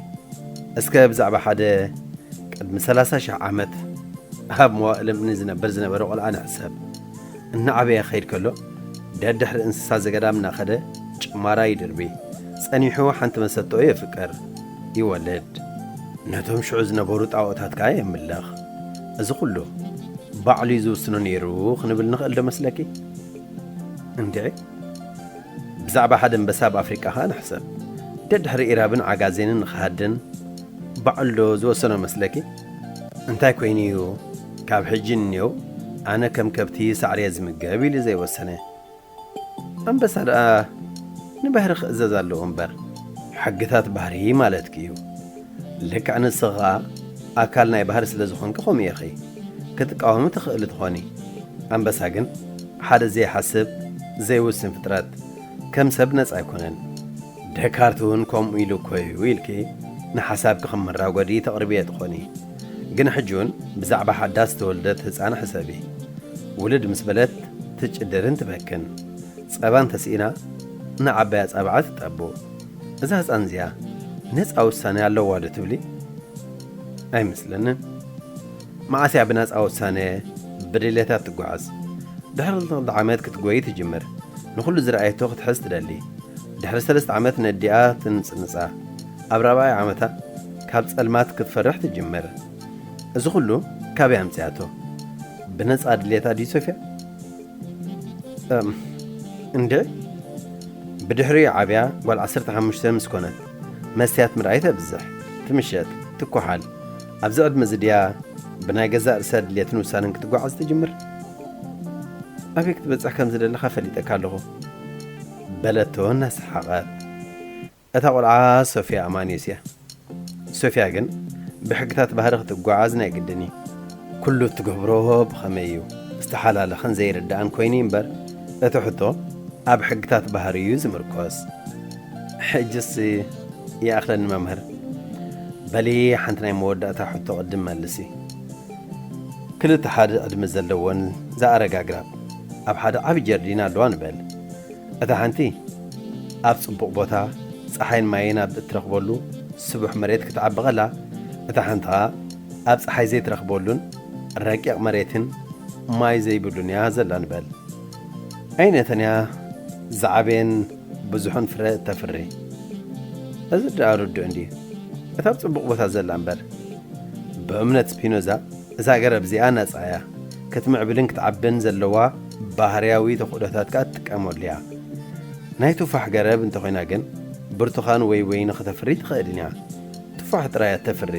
እስከ ብዛዕባ ሓደ ቅድሚ ሰላሳ ሽሕ ዓመት ኣብ መዋእል እምኒ ዝነብር ዝነበረ ቆልዓ ንሕሰብ። እናዓበየ ክኸይድ ከሎ፣ ደድሕሪ እንስሳ ዘገዳም እናኸደ ጭማራ ይድርቢ። ጸኒሑ ሓንቲ መሰትኦ የፍቅር፣ ይወልድ። ነቶም ሽዑ ዝነበሩ ጣኦታት ከኣ የምልኽ። እዚ ኩሉ ባዕሉ እዩ ዝውስኖ ነይሩ ክንብል ንኽእል ዶ መስለኪ? እንድዒ፣ ብዛዕባ ሓደ ኣንበሳ ኣብ ኣፍሪቃ ከኣ ንሕሰብ። ደድሕሪ ኢራብን ዓጋዜንን ንኽሃድን ባዕሉ ዶ ዝወሰኖ መስለኪ? እንታይ ኮይኑ እዩ ካብ ሕጂ ንኔው ኣነ ከም ከብቲ ሳዕሪ እየ ዝምገብ ኢሉ ዘይወሰነ? ኣንበሳ ደኣ ንባህሪ ክእዘዝ ኣለዎ እምበር፣ ሕግታት ባህሪ ማለትኪ እዩ። ልክዕ ንስኺ ኸኣ ኣካል ናይ ባህሪ ስለ ዝኾንኪ ከምኡ ኢኺ። ክትቃወሚ ትኽእሊ ትኾኒ። ኣንበሳ ግን ሓደ ዘይሓስብ፣ ዘይውስን ፍጥረት፣ ከም ሰብ ነጻ ኣይኮነን። ደካርት እውን ከምኡ ኢሉ እኮ እዩ ኢልኪ ንሓሳብኪ ከም መራጎዲ ተቕርብዮ ትኾኒ። ግን ሕጂ እውን ብዛዕባ ሓዳስ ዝተወልደት ህጻን ሕሰቢ። ውልድ ምስ በለት ትጭድርን ትበክን። ጸባ እንተስኢና ንዓባይ ኣጻብዓ ትጠቡ። እዛ ህጻን እዚኣ ነጻ ውሳኔ ኣለዋ ዶ ትብሊ? ኣይመስለንን። መዓስ እያ ብነጻ ውሳኔ ብድሌታ ትጓዓዝ? ድሕሪ ክልተ ዓመት ክትጎዪ ትጅምር። ንኹሉ ዝረኣየቶ ክትሕዝ ትደሊ። ድሕሪ ሰለስተ ዓመት ነዲኣ ትንጽንጻ። ኣብ ራብዓይ ዓመታ ካብ ጸልማት ክትፈርሕ ትጅምር። እዚ ኩሉ ካበይ ኣምጺኣቶ? ብነጻ ድሌታ ድዩ ሶፍያ? እም፣ እንድዒ፣ ብድሕሪኡ ዓብያ ጓል ዓሰርተ ሓሙሽተ ምስ ኮነት፣ መስትያት ምርኣይ ተብዝሕ፣ ትምሸጥ፣ ትኳሓል። ኣብዚ ዕድመ እዚ ድያ ብናይ ገዛእ ርእሳ ድሌትን ውሳነን ክትጓዓዝ ትጅምር? ኣበይ ክትበጽሕ ከም ዝደለኻ ፈሊጠካ ኣለኹ፣ በለቶ እናሰሓቐት። እታ ቆልዓ ሶፍያ ኣማንዮስ እያ። ሶፍያ ግን ብሕግታት ባህሪ ክትጓዓዝ ናይ ግድን እዩ። ኩሉ እትገብሮ ብኸመይ እዩ ዝተሓላለኸን ዘይርዳእን ኮይኑ እምበር፣ እቲ ሕቶ ኣብ ሕግታት ባህሪ እዩ ዝምርኮስ። ሕጅስ ይኣኽለኒ መምህር፣ በሊ ሓንቲ ናይ መወዳእታ ሕቶ ቅድም መልሲ። ክልተ ሓደ ዕድመ ዘለወን ዝኣረጋ ኣግራብ ኣብ ሓደ ዓቢ ጀርዲን ኣለዋ ንበል። እታ ሓንቲ ኣብ ጽቡቕ ቦታ ጸሓይን ማይን ኣብ እትረኽበሉ ስቡሕ መሬት ክትዓቢ ኸላ፣ እታ ሓንቲ ኸኣ ኣብ ጸሓይ ዘይትረኽበሉን ረቂቕ መሬትን ማይ ዘይብሉን እያ ዘላ ንበል። ኣይነተን እያ ዝዓበየን ብዙሕን ፍረ እተፍሪ? እዚ ደኣ ርዱእ እንድዩ። እታ ኣብ ጽቡቕ ቦታ ዘላ እምበር። ብእምነት ስፒኖዛ፣ እዛ ገረብ እዚኣ ናጻ እያ። ክትምዕብልን ክትዓብን ዘለዋ ባህርያዊ ተኽእሎታት ከኣ ትጥቀመሉ እያ። ናይ ቱፋሕ ገረብ እንተኾይና ግን፣ ብርቱኻን ወይ ወይኒ ከተፍሪ ትኽእልን እያ። ቱፋሕ ጥራይ እያ ተፍሪ።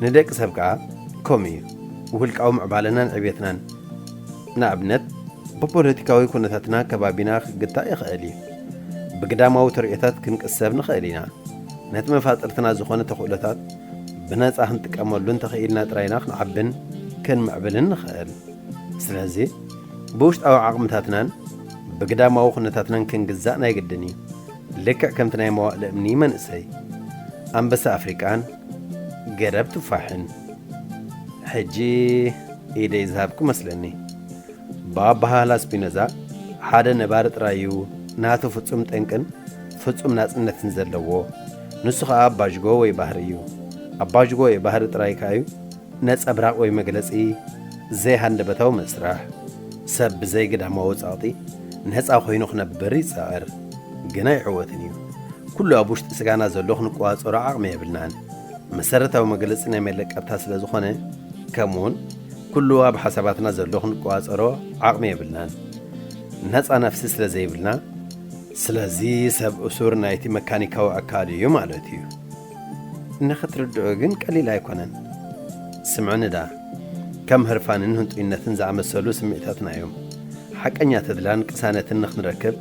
ንደቂ ሰብ ከኣ ከምኡ እዩ። ውልቃዊ ምዕባለናን ዕብየትናን፣ ንኣብነት፣ ብፖለቲካዊ ኩነታትና ከባቢና ክግታእ ይኽእል እዩ። ብግዳማዊ ተርእዮታት ክንቅሰብ ንኽእል ኢና። ነቲ መፋጥርትና ዝኾነ ተኽእሎታት ብነጻ ክንጥቀመሉ እንተኽኢልና ጥራይ ኢና ክንዓብን ክንምዕብልን ንኽእል። ስለዚ፣ ብውሽጣዊ ዓቕምታትናን ብግዳማዊ ኩነታትናን ክንግዛእ ናይ ግድን እዩ። ልክዕ ከምቲ ናይ መዋእለ እምኒ መንእሰይ፣ ኣንበሳ ኣፍሪቃን ገረብ ቱፋሕን። ሕጂ ኢደይ ዝሃብኩ መስለኒ። ብኣበሃህላ ስፒኖዛ፣ ሓደ ነባሪ ጥራይ እዩ ናቱ ፍጹም ጠንቅን ፍጹም ናጽነትን ዘለዎ። ንሱ ኸኣ ኣባዥጎ ወይ ባህሪ እዩ። ኣባዥጎ ወይ ባህሪ ጥራይ ከኣ እዩ ነጸብራቕ ወይ መግለጺ ዘይሃንደበታዊ መስርሕ። ሰብ ብዘይ ግዳማዊ ጸቕጢ ነጻ ኮይኑ ክነብር ይጽዕር፣ ግን ኣይዕወትን እዩ። ኩሉ ኣብ ውሽጢ ስጋና ዘሎ ክንቆጻጸሮ ዓቕሚ የብልናን። መሰረታዊ መግለጺ ናይ መለቀብታ ስለ ዝኾነ፣ ከምኡውን ኩሉ ኣብ ሓሳባትና ዘሎ ክንቆጻጸሮ ዓቕሚ የብልናን። ነጻ ነፍሲ ስለ ዘይብልና፣ ስለዚ ሰብ እሱር ናይቲ መካኒካዊ ኣካል እዩ ማለት እዩ። ንኽትርድኦ ግን ቀሊል ኣይኮነን። ስምዕኒ ደኣ፣ ከም ህርፋንን ህንጡይነትን ዝኣመሰሉ ስምዒታትና እዮም ሓቀኛ ተድላን ቅሳነትን ንኽንረክብ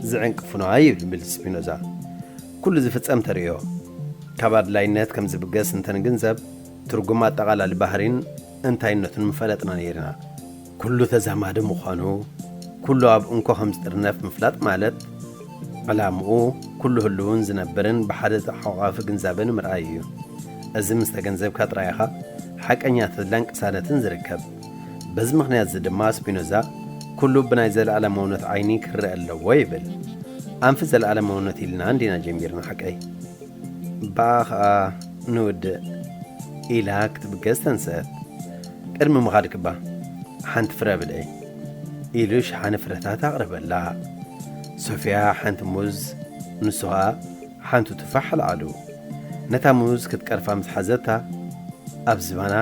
ዝዕንቅፉና ይብል ስፒኖዛ። ኩሉ ዝፍጸም ተርእዮ፣ ካብ ኣድላይነት ከም ዝብገስ እንተንግንዘብ፣ ትርጉም ኣጠቓላሊ ባህሪን እንታይነቱን ምፈለጥና ነይርና። ኩሉ ተዛማዲ ምዃኑ፣ ኩሉ ኣብ እንኮ ከም ዝጥርነፍ ምፍላጥ ማለት፣ ዕላምኡ ኩሉ ህሉውን ዝነብርን ብሓደ ተሓቋፊ ግንዛበ ንምርኣይ እዩ። እዚ ምስ ተገንዘብካ ጥራይ ኢኻ ሓቀኛ ተድላን ቅሳነትን ዝርከብ። በዚ ምኽንያት እዚ ድማ ስፒኖዛ፣ ኩሉ ብናይ ዘለኣለማውነት ዓይኒ ክረአ ኣለዎ ይብል። ኣንፊ ዘለኣለማውነት ኢልና እንዲና ጀሚርና ሓቀይ? ብኣ ኸኣ ንውድእ ኢላ ክትብገስ ተንስአት። ቅድሚ ምኻድኪ እባ ሓንቲ ፍረ ብልዒ ኢሉ ሸሓኒ ፍረታት ኣቕረበላ። ሶፍያ ሓንቲ ሙዝ፣ ንሱ ኸኣ ሓንቲ ቱፋሕ ኣልዓሉ። ነታ ሙዝ ክትቀርፋ ምስ ሓዘታ ኣብ ዝባና፣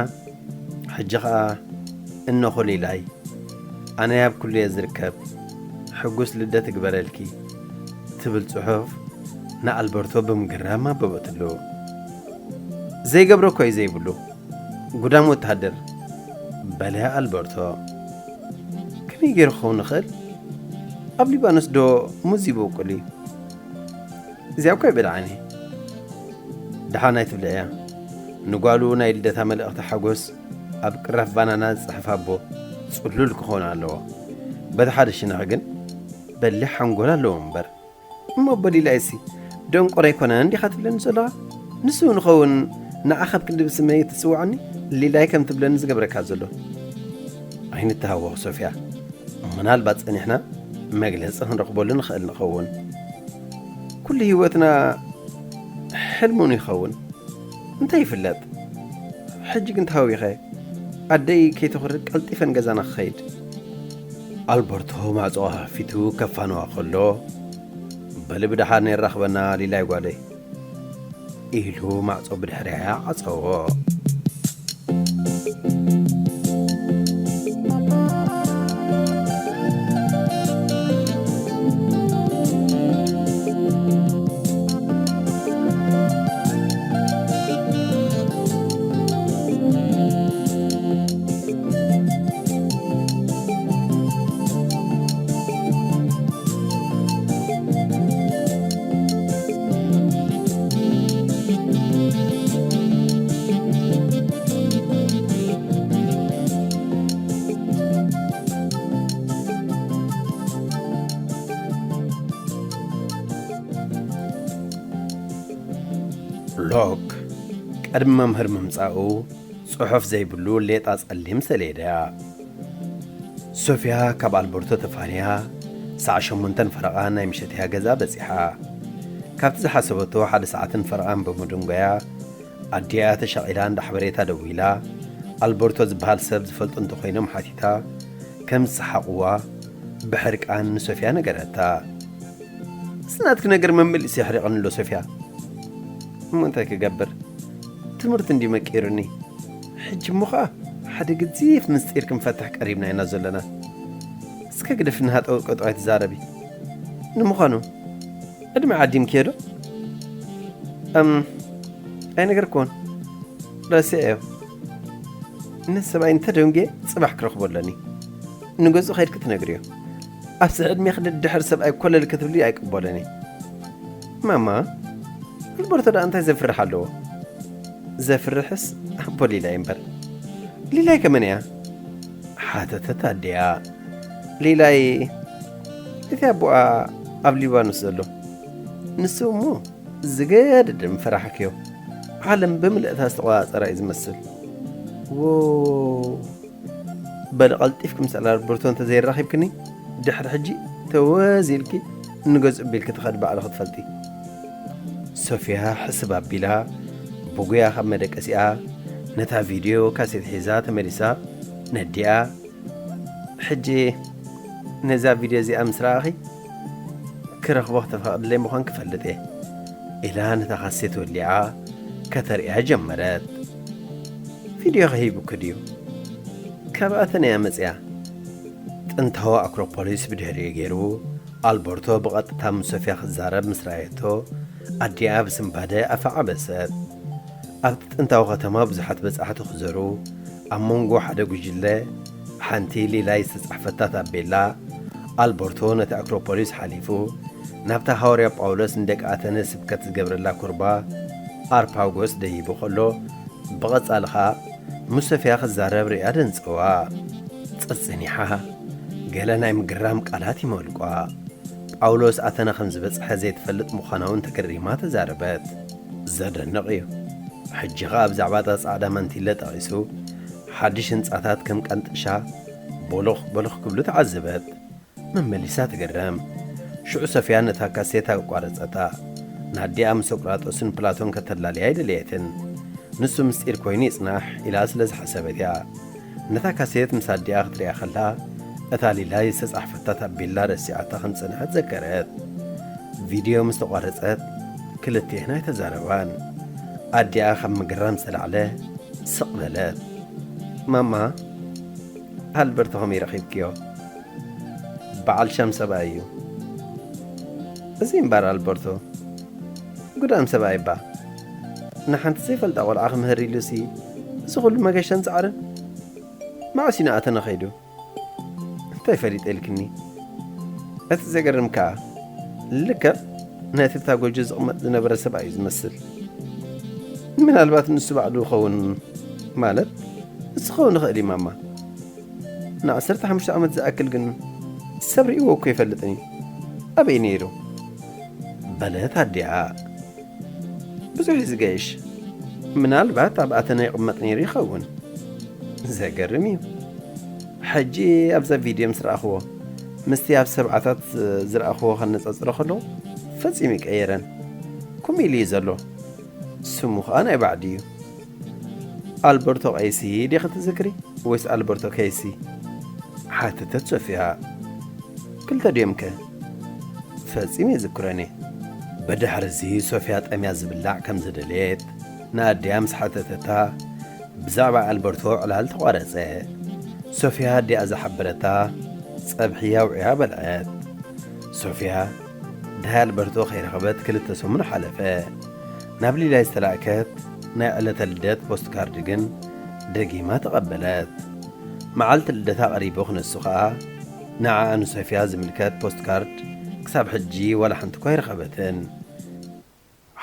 ሕጂ ኸኣ እነኾ ሊላይ፣ ኣነ ኣብ ኩሉ እየ ዝርከብ፣ ሕጉስ ልደት እግበረልኪ ትብል ጽሑፍ ንኣልበርቶ ብምግራም ኣንበበትሉ። ዘይገብሮ እኮ እዩ ዘይብሉ፣ ጉዳም ወተሃደር፣ በለ ኣልበርቶ። ከመይ ገይሩ ክኸውን ይኽእል? ኣብ ሊባኖስ ዶ ሙዝ ይበቁል እዩ? እዚኣ እኮ ኣይበልዓን እየ። ደሓን ኣይትብልዕያ። ንጓሉ ናይ ልደታ መልእኽቲ ሓጎስ ኣብ ቅራፍ ባናና ዝጽሕፍ ኣቦ ጽሉል ክኸውን ኣለዎ። በቲ ሓደ ሽነኽ ግን በሊሕ ሓንጎል ኣለዎ እምበር። እሞ ኣቦ ሊላይሲ ደንቆሮ ኣይኮነን እንዲኻ ትብለኒ ዘለኻ? ንሱ ንኸውን ንዓኻ ብክንዲ ብስመይ ትጽውዓኒ ሊላይ ከም ትብለኒ ዝገብረካ ዘሎ። ኣይንተሃወኽ ሶፍያ፣ ምናልባት ጸኒሕና መግለጺ ክንረኽበሉ ንኽእል ንኸውን። ኩሉ ህይወትና ሕልሙን ይኸውን። እንታይ ይፍለጥ? ሕጂ ግን ተሃዊኸ ኣደይ ከይተኹርዕ ቀልጢፈ ንገዛና ክኸይድ። ኣልበርቶ ማዕጾ ከፊቱ ከፋንዋ ከሎ፣ በሊ ብደሓን የራኽበና ሊላይ ጓለይ፣ ኢሉ ማዕጾ ብድሕሪኣ ዓጸዎ። ብሎክ፣ ቅድሚ መምህር ምምጻኡ ጽሑፍ ዘይብሉ ሌጣ ጸሊም ሰሌዳ። ሶፊያ ካብ ኣልበርቶ ተፋንያ ሰዓት ሸሞንተን ፈረቓን ናይ ምሸት እያ ገዛ በጺሓ። ካብቲ ዝሓሰበቶ ሓደ ሰዓትን ፈረቓን ብምድንጓያ፣ ኣዲኣ ተሻቒላ እንዳ ሓበሬታ ደዊላ፣ ኣልበርቶ ዝበሃል ሰብ ዝፈልጡ እንተኾይኖም ሓቲታ፣ ከም ዝሰሓቕዋ ብሕርቃን ንሶፊያ ነገረታ። "ስናትኪ ነገር መመሊሱ የሕሪቐኒ ኣሎ ሶፊያ። እሞ እንታይ ክገብር? ትምህርቲ እንዲ መቂሩኒ። ሕጂ እሞ ኸኣ ሓደ ገዚፍ ምስጢር ክንፈትሕ ቀሪብና ኢና ዘለና። እስከ ግደፍኒ ሃጠው ቀጠው ኣይትዛረቢ። ንምዃኑ ዕድመ ዓዲምክዮ ዶ?" "እም፣ ኣይነገርክዎን። ረሲዐዮ። ነቲ ሰብኣይ እንተደንጉየ ጽባሕ ክረኽቦ ኣለኒ። ንገዝኡ ከይድኪ ትነግርዮ። ኣብዚ ዕድሜኺ ደድሕሪ ሰብኣይ ኮለል ክትብሊ ኣይቅበሎን እየ። ማማ፣ ኣልበርቶ ደኣ እንታይ ዘፍርሕ ኣለዎ?" "ዘፍርሕስ ኣቦ ሊላይ እምበር። ሊላይ ከመን እያ?" ሓተተት ኣዲኣ። "ሊላይ እቲ ኣቦኣ ኣብ ሊባኖስ ዘሎ። ንሱ እሞ ዝገድድ ፈራሕክዮ። ዓለም ብምልእታ ዝተቆጻጸራ እዩ ዝመስል። ዎ፣ በሊ ቀልጢፍኪ ምስ ኣልበርቶ እንተዘይራኺብክኒ፣ ድሕሪ ሕጂ ተወዝ ኢልኪ ንገዝኡ ቢልኪ ትኸዲ ባዕልኺ ትፈልጢ።" ሶፊያ ሕስብ ኣቢላ ብጉያ ካብ መደቀሲኣ ነታ ቪድዮ ካሴት ሒዛ ተመሊሳ ነዲኣ፣ "ሕጂ ነዛ ቪድዮ እዚኣ ምስ ረኣኺ ክረኽቦ ከተፈቕድለይ ምዃን ክፈልጥ እየ" ኢላ ነታ ካሴት ወሊዓ ከተርእያ ጀመረት። "ቪድዮ ከሂቡኪ ድዩ? ካብ ኣተነ እያ መጽያ?" ጥንታዊ ኣክሮፖሊስ ብድሕሪኡ ገይሩ ኣልበርቶ ብቐጥታ ምስ ሶፊያ ክዛረብ ምስ ረኣየቶ ኣዲኣ ብስንባደ ኣፋ ዓበሰት። ኣብቲ ጥንታዊ ከተማ ብዙሓት በጻሕቲ ክዘሩ ኣብ መንጎ ሓደ ጉጅለ ሓንቲ ሊላይ ዝተጻሕፈታ ታቤላ ኣልበርቶ ነቲ ኣክሮፖሊስ ሓሊፉ ናብታ ሃዋርያ ጳውሎስ ንደቂ ኣተነ ስብከት ዝገብረላ ኩርባ ኣርፓጎስ ደይቡ ከሎ ብቐጻሊ ኸኣ ምስ ሶፊያ ክዛረብ ርእያ ደንጸዋ። ጸጽኒሓ ገለ ናይ ምግራም ቃላት ይመልቋ። ጳውሎስ ኣተነ ከም ዝበጽሐ ዘይትፈልጥ ምዃና እውን ተገሪማ ተዛረበት። "ዘደንቕ እዩ። ሕጂ ኸኣ ብዛዕባ እታ ጻዕዳ ማንቲለ ጠቒሱ ሓድሽ ህንጻታት ከም ቀንጥሻ ቦሎኽ ቦሎኽ ክብሉ ተዓዘበት። መመሊሳ ትግረም። ሽዑ ሶፊያ ነታ ካሴት ኣቋረጸታ። ናዲኣ ምስ ሶቅራጦስን ፕላቶን ከተላልያ ኣይደለየትን። ንሱ ምስጢር ኮይኑ ይጽናሕ ኢላ ስለ ዝሓሰበት እያ። ነታ ካሴት ምስ ኣዲኣ ክትሪኣ ከላ፣ እታ ሊላይ ዝተጻሕፈታ ታቤላ ረሲዓታ ከም ዝጸንሐት ዘከረት። ቪድዮ ምስ ተቋረጸት፣ ክልቲኤን ኣይተዛረባን። ኣዲኣ ካብ ምግራም ዝተላዕለ ስቕ በለት። "ማማ፣ ኣልበርቶ ከመይ ረኺብክዮ? በዓል ሻም ሰብኣይ እዩ። እዚ እምበኣር ኣልበርቶ፣ ጉዳም ሰብኣይ እባ። ንሓንቲ ዘይፈልጣ ቆልዓ ክምህር ኢሉሲ፣ እዚ ኩሉ መገሻን ጻዕርን? መዓስ እዩ ንኣተነ ከይዱ? እንታይ ፈሊጠ ኢልክኒ?" እቲ ዘገርም ከኣ፣ ልክዕ ነቲ ኣብታ ጎጆ ዝቕመጥ ዝነበረ ሰብኣይ እዩ ዝመስል። "ምናልባት ንሱ ባዕሉ ይኸውን፣ ማለት ንሱ ክኸውን ይኽእል እዩ ማማ። ንዓሰርተ ሓሙሽተ ዓመት ዝኣክል ግን ሰብ ርእይዎ እኮ ኣይፈልጥን እዩ። ኣበይ ነይሩ?" በለት ኣዲኣ። "ብዙሕ እዩ ዝገይሽ። ምናልባት ኣብ ኣተነ ይቕመጥ ነይሩ ይኸውን። ዘገርም እዩ። ሕጂ ኣብዛ ቪድዮ ምስ ረኣኽዎ፣ ምስቲ ኣብ ሰብዓታት ዝረኣኽዎ ከነጻጽሮ ከለኹ፣ ፈጺሙ ይቀየረን። ከምኡ ኢሉ እዩ ዘሎ። ስሙ ኸኣ ናይ ባዕዲ እዩ። ኣልበርቶ ቀይሲ ዲኺ ትዝክሪ ወይስ ኣልበርቶ ከይሲ?" ሓተተት ሶፊያ። "ክልተ ድዮምከ?" "ፈጺመ ይዝክሮን እየ።" ብድሕርዚ ሶፊያ ጠምያ ዝብላዕ ከም ዝደለየት ንኣዲኣ ምስ ሓተተታ፣ ብዛዕባ ኣልበርቶ ዕላል ተቋረጸ። ሶፊያ ኣዲኣ ዝሓበረታ ጸብሒ ኣውዕያ በልዐት። ሶፊያ ድሃይ ኣልበርቶ ከይረኸበት ክልተ ሰሙን ሓለፈ። ናብ ሊላይ ዝተላእከት ናይ ዕለተ ልደት ፖስት ካርድ ግን ደጊማ ተቐበለት። መዓልቲ ልደታ ቀሪቡ ክነሱ ኸኣ፣ ንዓኣ ንሶፊያ ዝምልከት ፖስት ካርድ ክሳብ ሕጂ ዋላ ሓንቲ እኳ ኣይረኸበትን።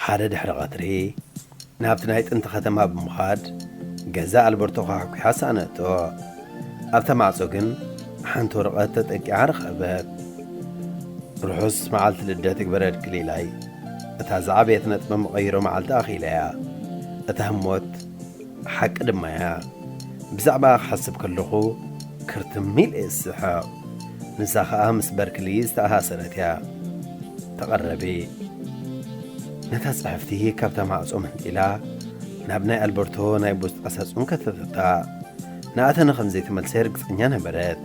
ሓደ ድሕሪ ቀትሪ ናብቲ ናይ ጥንቲ ከተማ ብምኻድ ገዛ ኣልበርቶ ኳሕኲሓ ሰኣነቶ። ኣብታ ማዕጾ ግን ሓንቲ ወረቐት ተጠቂዓ ረኸበት። "ርሑስ መዓልቲ ልደት ይግበረልኪ ሊላይ። እታ ዝዓበየት ነጥቢ መቐይሮ መዓልቲ ኣኺላ እያ። እታ ህሞት ሓቂ ድማ እያ። ብዛዕባኣ ክሓስብ ከለኹ ክርትም ኢለ እየ ዝስሕቕ። ንሳ ኸኣ ምስ በርክሊ ዝተኣሳሰረት እያ። ተቐረቢ። ነታ ጽሕፍቲ ካብታ ማዕጾ መንጢላ ናብ ናይ ኣልበርቶ ናይ ቡስጣ ሳጹን ከተተታ። ንኣተነ ከም ዘይተመልሰ ርግጸኛ ነበረት።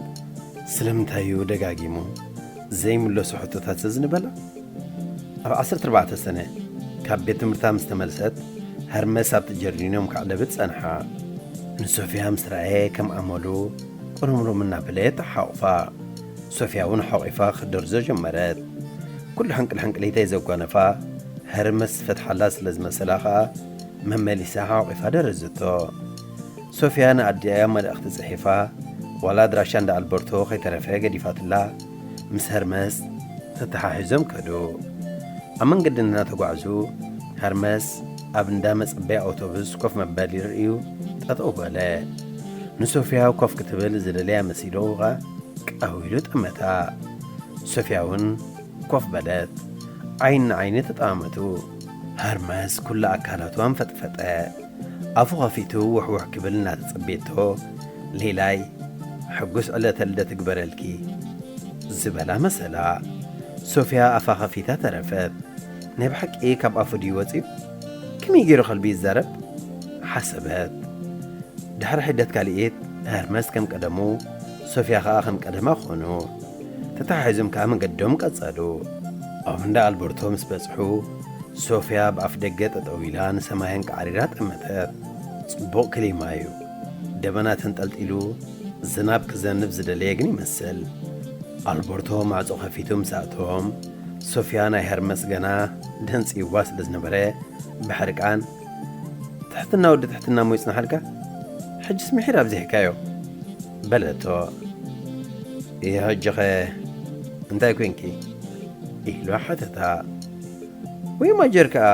ስለምንታይ እዩ ደጋጊሙ ዘይምለሱ ሕቶታት ዘዝንበላ? ኣብ ዓሰርተ ኣርባዕተ ሰነ ካብ ቤት ትምህርታ ምስ ተመልሰት፣ ሀርመስ ኣብቲ ጀርዲኖም ከዕለብት ጸንሓ። ንሶፊያ ምስ ረኣየ ከም ኣመሉ ቁርምሩም እናበለ ተሓቑፋ። ሶፊያ እውን ሓቑፋ ክትደርዞ ጀመረት። ኩሉ ሕንቅል ሕንቅሊተይ ዘጓነፋ ሀርመስ ዝፈትሓላ ስለ ዝመሰላ ኸኣ መመሊሳ ሓቑፋ ደረዘቶ። ሶፊያ ንኣዲኣ መልእኽቲ ጽሒፋ፣ ዋላ ኣድራሻ እንዳ ኣልበርቶ ከይተረፈ ገዲፋትላ፣ ምስ ሀርመስ ተተሓሒዞም ከዱ። ኣብ መንገዲ እናተጓዕዙ፣ ሀርመስ ኣብ እንዳ መጸበያ ኣውቶቡስ ኮፍ መበሊ ርእዩ ጠጠው በለ። ንሶፊያ ኮፍ ክትብል ዝደለያ መሲሉ ኸኣ ቀው ኢሉ ጠመታ። ሶፊያ እውን ኮፍ በለት። ዓይኒ ንዓይኒ ተጠማመቱ። ሀርመስ ኩሉ ኣካላቱ ኣንፈጥፈጠ። ኣፉ ኸፊቱ ውሕውሕ ክብል እናተጸበየቶ፣ ሌላይ፣ ሕጉስ ዕለተ ልደት እግበረልኪ ዝበላ መሰላ። ሶፊያ ኣፋ ኸፊታ ተረፈት። ናይ ብሓቂ ካብ ኣፉ ድዩ ወጺኡ? ከመይ ገይሩ ከልቢ ይዛረብ? ሓሰበት። ድሕሪ ሒደት ካልኢት፣ ሀርመስ ከም ቀደሙ፣ ሶፊያ ኸኣ ከም ቀደማ ኾኑ። ተተሓሒዞም ከኣ መንገዶም ቀጸሉ። ኣብ እንዳ ኣልበርቶ ምስ በጽሑ፣ ሶፊያ ኣብ ኣፍ ደገ ጠጠው ኢላ ንሰማይ ኣንቃዕሪራ ጠመተት። ጽቡቕ ክሊማ እዩ። ደበና ተንጠልጢሉ፣ ዝናብ ክዘንብ ዝደለየ ግን ይመስል። ኣልበርቶ ማዕጾ ከፊቱ ምስ ኣቶም፣ ሶፊያ ናይ ሀርመስ ገና ደንጽይዋ ስለ ዝነበረ፣ ብሕርቃን፣ "ትሕትና ወዲ ትሕትና እሞ ይጽናሓልካ፣ ሕጅስ ምሒር ኣብዚሕካዮ?" በለቶ። "ይህ ሕጂ ኸ እንታይ ኮንኪ?" ኢሉ ሓተታ። "ወይ ማጀር ከኣ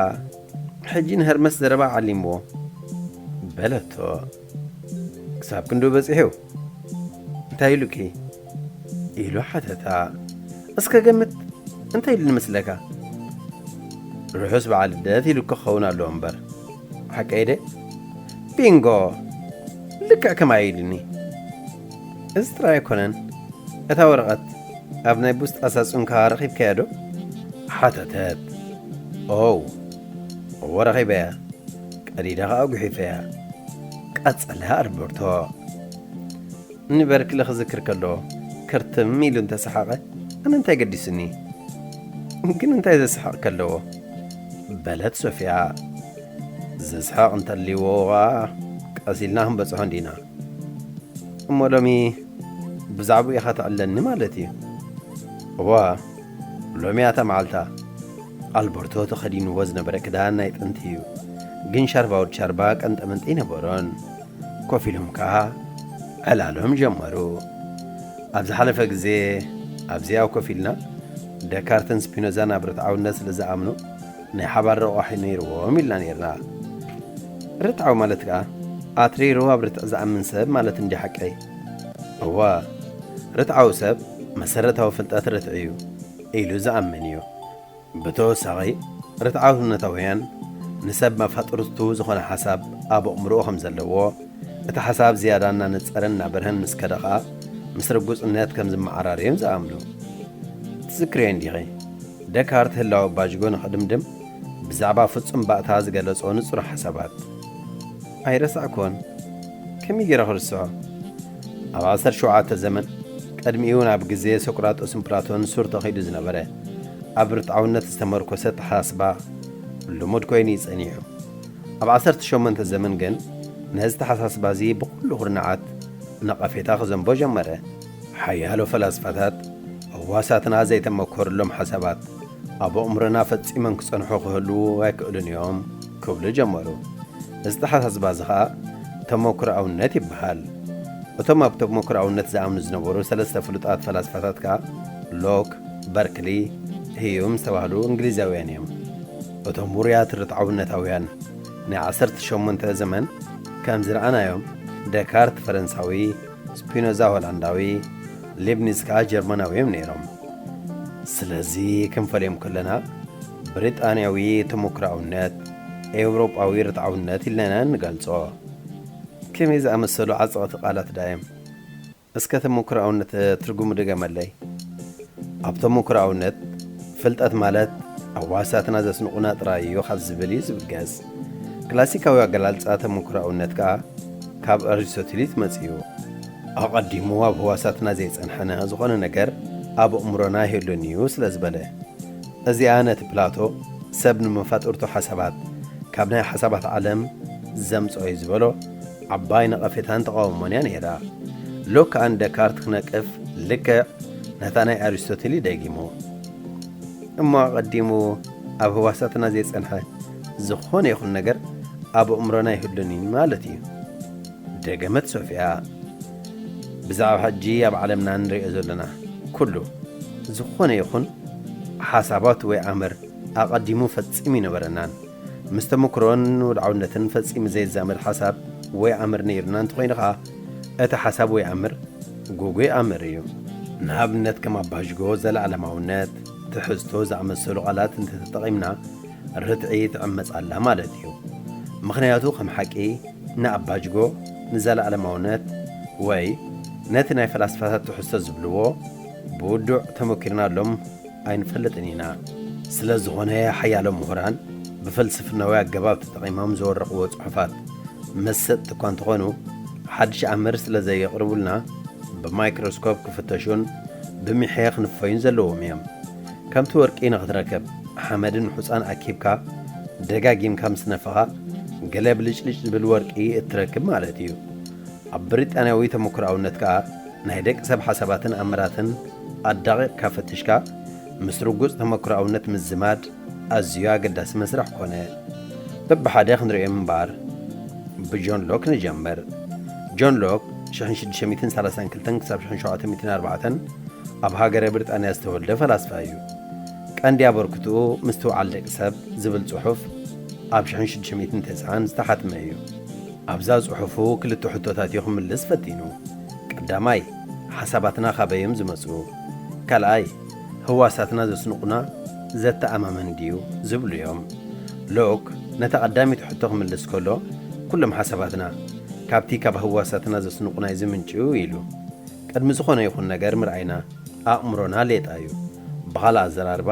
ሕጂ ንሀርመስ ዘረባ ዓሊምዎ?" በለቶ። "ክሳብ ክንዱ በጺሑ?" "እንታይ ኢሉኪ?" ኢሉ ሓተታ። "እስከ ገምት፣ እንታይ ኢሉ ንመስለካ?" "ርሑስ በዓል ልደት ኢሉ ክኸውን ኣለዎ እምበር። ሓቀይ ደ?" "ቢንጎ! ልክዕ ከማይ ኢሉኒ። እዚ ጥራይ ኣይኮነን፣ እታ ወረቐት ኣብ ናይ ቡስጣ ሳጹንካ ረኺብካያ ዶ?" ሓተተት። "ኦው፣ እወ ረኺበያ። ቀዲዳ ኸኣ ጉሒፈያ።" ቀጸለ ኣልበርቶ። ንበርክሊ ክዝክር ከሎ ክርትም ኢሉ እንተሰሓቐ፣ ኣነ እንታይ ገዲሱኒ? ግን እንታይ ዘስሕቕ ከለዎ? በለት ሶፊያ። ዘስሕቕ እንተልይዎ ኸኣ ቀስ ኢልና ክንበጽሖ እንዲና። እሞ ሎሚ ብዛዕባኡ ኢኻ ተዕለኒ ማለት እዩ? እዋ፣ ሎሚ እያ እታ መዓልታ። ኣልበርቶ ተኸዲንዎ ዝነበረ ክዳን ናይ ጥንቲ እዩ፣ ግን ሻርባ ወዲ ሻርባ ቀንጠመንጢ ኣይነበሮን። ኮፍ ኢሎም ከኣ ዕላሎም ጀመሩ። ኣብ ዝሓለፈ ግዜ ኣብዚኣ ኮፍ ኢልና፣ ደካርትን ስፒኖዛን ኣብ ርትዓውነት ስለ ዝኣምኑ፣ ናይ ሓባር ረቋሒ ነይርዎም ኢልና ነይርና። ርትዓዊ ማለት ከኣ ኣትሪሩ ኣብ ርትዕ ዝኣምን ሰብ ማለት እንዲ ሓቀይ? እወ፣ ርትዓዊ ሰብ መሰረታዊ ፍልጠት ርትዒ እዩ ኢሉ ዝኣምን እዩ። ብተወሳኺ፣ ርትዓውነታውያን ንሰብ መፋጥርቱ ዝኾነ ሓሳብ ኣብ ኣእምሮኡ ከም ዘለዎ፣ እቲ ሓሳብ ዝያዳ እናነጸረን እናበርሀን ምስ ከደ ኸኣ፣ ምስ ርጉጽነት ከም ዝመዓራረዮም ዝኣምኑ። ትዝክርዮ እንዲኺ፣ ደካርት ህላወ ባጅጎ ንኽድምድም ብዛዕባ ፍጹም ባእታ ዝገለጾ ንጹር ሓሳባት። ኣይረሳዕኩዎን። ከመይ ገይረ ክርስዖ? ኣብ ዓሰርተ ሸውዓተ ዘመን፣ ቅድሚኡ ናብ ግዜ ሶቅራጦስን ፕላቶን ሱር ተኺዱ ዝነበረ፣ ኣብ ርትዓውነት ዝተመርኮሰ ኣተሓሳስባ ልሙድ ኮይኑ እዩ ጸኒሑ። ኣብ ዓሰርተ ሸሞንተ ዘመን ግን፣ ነዚ ኣተሓሳስባ እዚ ብኹሉ ኩርናዓት ነቐፌታ ክዘንቦ ጀመረ። ሓያሎ ፈላስፋታት፣ ህዋሳትና ዘይተመኮሩሎም ሓሳባት ኣብ ኣእምሮና ፈጺሞም ክጸንሑ ክህልዉ ኣይክእሉን እዮም ክብሉ ጀመሩ። እዚ ኣተሓሳስባ እዚ ኸኣ ተመኩሮኣውነት ይበሃል። እቶም ኣብ ተመኩሮኣውነት ዝኣምኑ ዝነበሩ ሰለስተ ፍሉጣት ፈላስፋታት ከኣ ሎክ፣ በርክሊ፣ ህዩም ዝተባህሉ እንግሊዛውያን እዮም። እቶም ውሩያት ርትዓውነታውያን ናይ ዓሰርተ ሸሞንተ ዘመን ከም ዝረኣናዮም ደካርት ፈረንሳዊ፣ ስፒኖዛ ሆላንዳዊ፣ ሌብኒዝ ከኣ ጀርመናዊ እዮም ነይሮም። ስለዚ ክንፈልዮም ከለና ብሪጣንያዊ ተመክሮኣውነት፣ ኤውሮጳዊ ርትዓውነት ኢልና ንገልጾ። ከመይ ዝኣመሰሉ ዓጸቕቲ ቃላት ዳዮም? እስከ ተመክሮኣውነት ትርጉሙ ድገመለይ። ኣብ ተመክሮኣውነት፣ ፍልጠት ማለት ኣብ ህዋሳትና ዘስንቑና ጥራይ እዩ ካብ ዝብል እዩ ዝብገስ። ክላሲካዊ ኣገላልጻ ተመክሮኣውነት ከኣ ካብ ኣሪስቶትል እዩ ዝመጽእ እዩ። ኣቐዲሙ ኣብ ህዋሳትና ዘይጸንሐነ ዝኾነ ነገር ኣብ ኣእምሮና ኣይህሉን እዩ ስለ ዝበለ። እዚኣ ነቲ ፕላቶ ሰብ ንመፋጥርቱ ሓሳባት ካብ ናይ ሓሳባት ዓለም ዘምጽኦ እዩ ዝበሎ ዓባይ ነቐፌታን ተቓውሞን እያ ነይራ። ሎክ ከኣ ንደካርት ክነቅፍ ልክዕ ነታ ናይ ኣሪስቶትል እዩ ደጊሙ። እሞ ኣቐዲሙ ኣብ ህዋሳትና ዘይጸንሐ ዝኾነ ይኹን ነገር ኣብ ኣእምሮና ኣይህሉን እዩ ማለት እዩ። ደገመት ሶፊያ። ብዛዕባ ሕጂ ኣብ ዓለምና ንሪኦ ዘለና ኩሉ፣ ዝኾነ ይኹን ሓሳባት ወይ ኣምር ኣቐዲሙ ፈጺሙ ይነበረናን፣ ምስ ተመክሮን ውድዓውነትን ፈጺሙ ዘይዛመድ ሓሳብ ወይ ኣምር ነይሩና እንተኾይኑ ኸኣ፣ እቲ ሓሳብ ወይ ኣምር ግጉይ ኣምር እዩ። ንኣብነት ከም ኣባጅጎ፣ ዘለዓለማውነት፣ ትሕዝቶ ዝኣመሰሉ ቃላት እንተተጠቒምና፣ ርትዒ ትዕመጽ ኣላ ማለት እዩ። ምኽንያቱ ከም ሓቂ ንኣባጅጎ፣ ንዘለዓለማውነት ወይ ነቲ ናይ ፈላስፋታት ትሕዝቶ ዝብልዎ ብውዱዕ ተመኪርናሎም ኣይንፈልጥን ኢና። ስለ ዝኾነ ሓያሎ ምሁራን ብፍልስፍናዊ ኣገባብ ተጠቒሞም ዘወረቕዎ ጽሑፋት መሰጥቲ እኳ እንተኾኑ፣ ሓድሽ ኣምር ስለ ዘየቕርቡልና ብማይክሮስኮፕ ክፍተሹን ብሚሐ ክንፈዩን ዘለዎም እዮም። ከምቲ ወርቂ ንኽትረክብ ሓመድን ሑጻን ኣኪብካ ደጋጊምካ ምስ ነፋኻ፣ ገለ ብልጭልጭ ዝብል ወርቂ እትረክብ ማለት እዩ። ኣብ ብሪጣንያዊ ተመክሮኣውነት ከኣ ናይ ደቂ ሰብ ሓሳባትን ኣምራትን ኣዳቒቕካ ፈቲሽካ ምስ ርጉጽ ተመክሮኣውነት ምዝማድ ኣዝዩ ኣገዳሲ መስርሕ ኮነ። በብሓደ ክንርእዮም እምበኣር፣ ብጆን ሎክ ንጀምር። ጆን ሎክ ሽሕን ሽዱሽተ ሚእትን ሰላሳን ክልተን ክሳብ ሽሕን ሸውዓተ ሚእትን ኣርባዕተን ኣብ ሃገረ ብሪጣንያ ዝተወልደ ፈላስፋ እዩ። ቀንዲ ኣበርክትኡ ምስትውዓል ደቂ ሰብ ዝብል ጽሑፍ ኣብ ሽሕን ሽዱሽተ ሚእትን ተስዓን ዝተሓትመ እዩ። ኣብዛ ጽሑፉ ክልተ ሕቶታት እዩ ክምልስ ፈቲኑ። ቀዳማይ፣ ሓሳባትና ካበይ እዮም ዝመጹ? ካልኣይ፣ ህዋሳትና ዘስንቑና ዘተኣማምን ድዩ ዝብሉ እዮም። ሎክ ነታ ቀዳመይቲ ሕቶ ክምልስ ከሎ፣ ኩሎም ሓሳባትና ካብቲ ካብ ህዋሳትና ዘስንቑና እዩ ዝምንጭው ኢሉ። ቅድሚ ዝኾነ ይኹን ነገር ምርኣይና ኣእምሮና ሌጣ እዩ። ብኻልእ ኣዘራርባ፣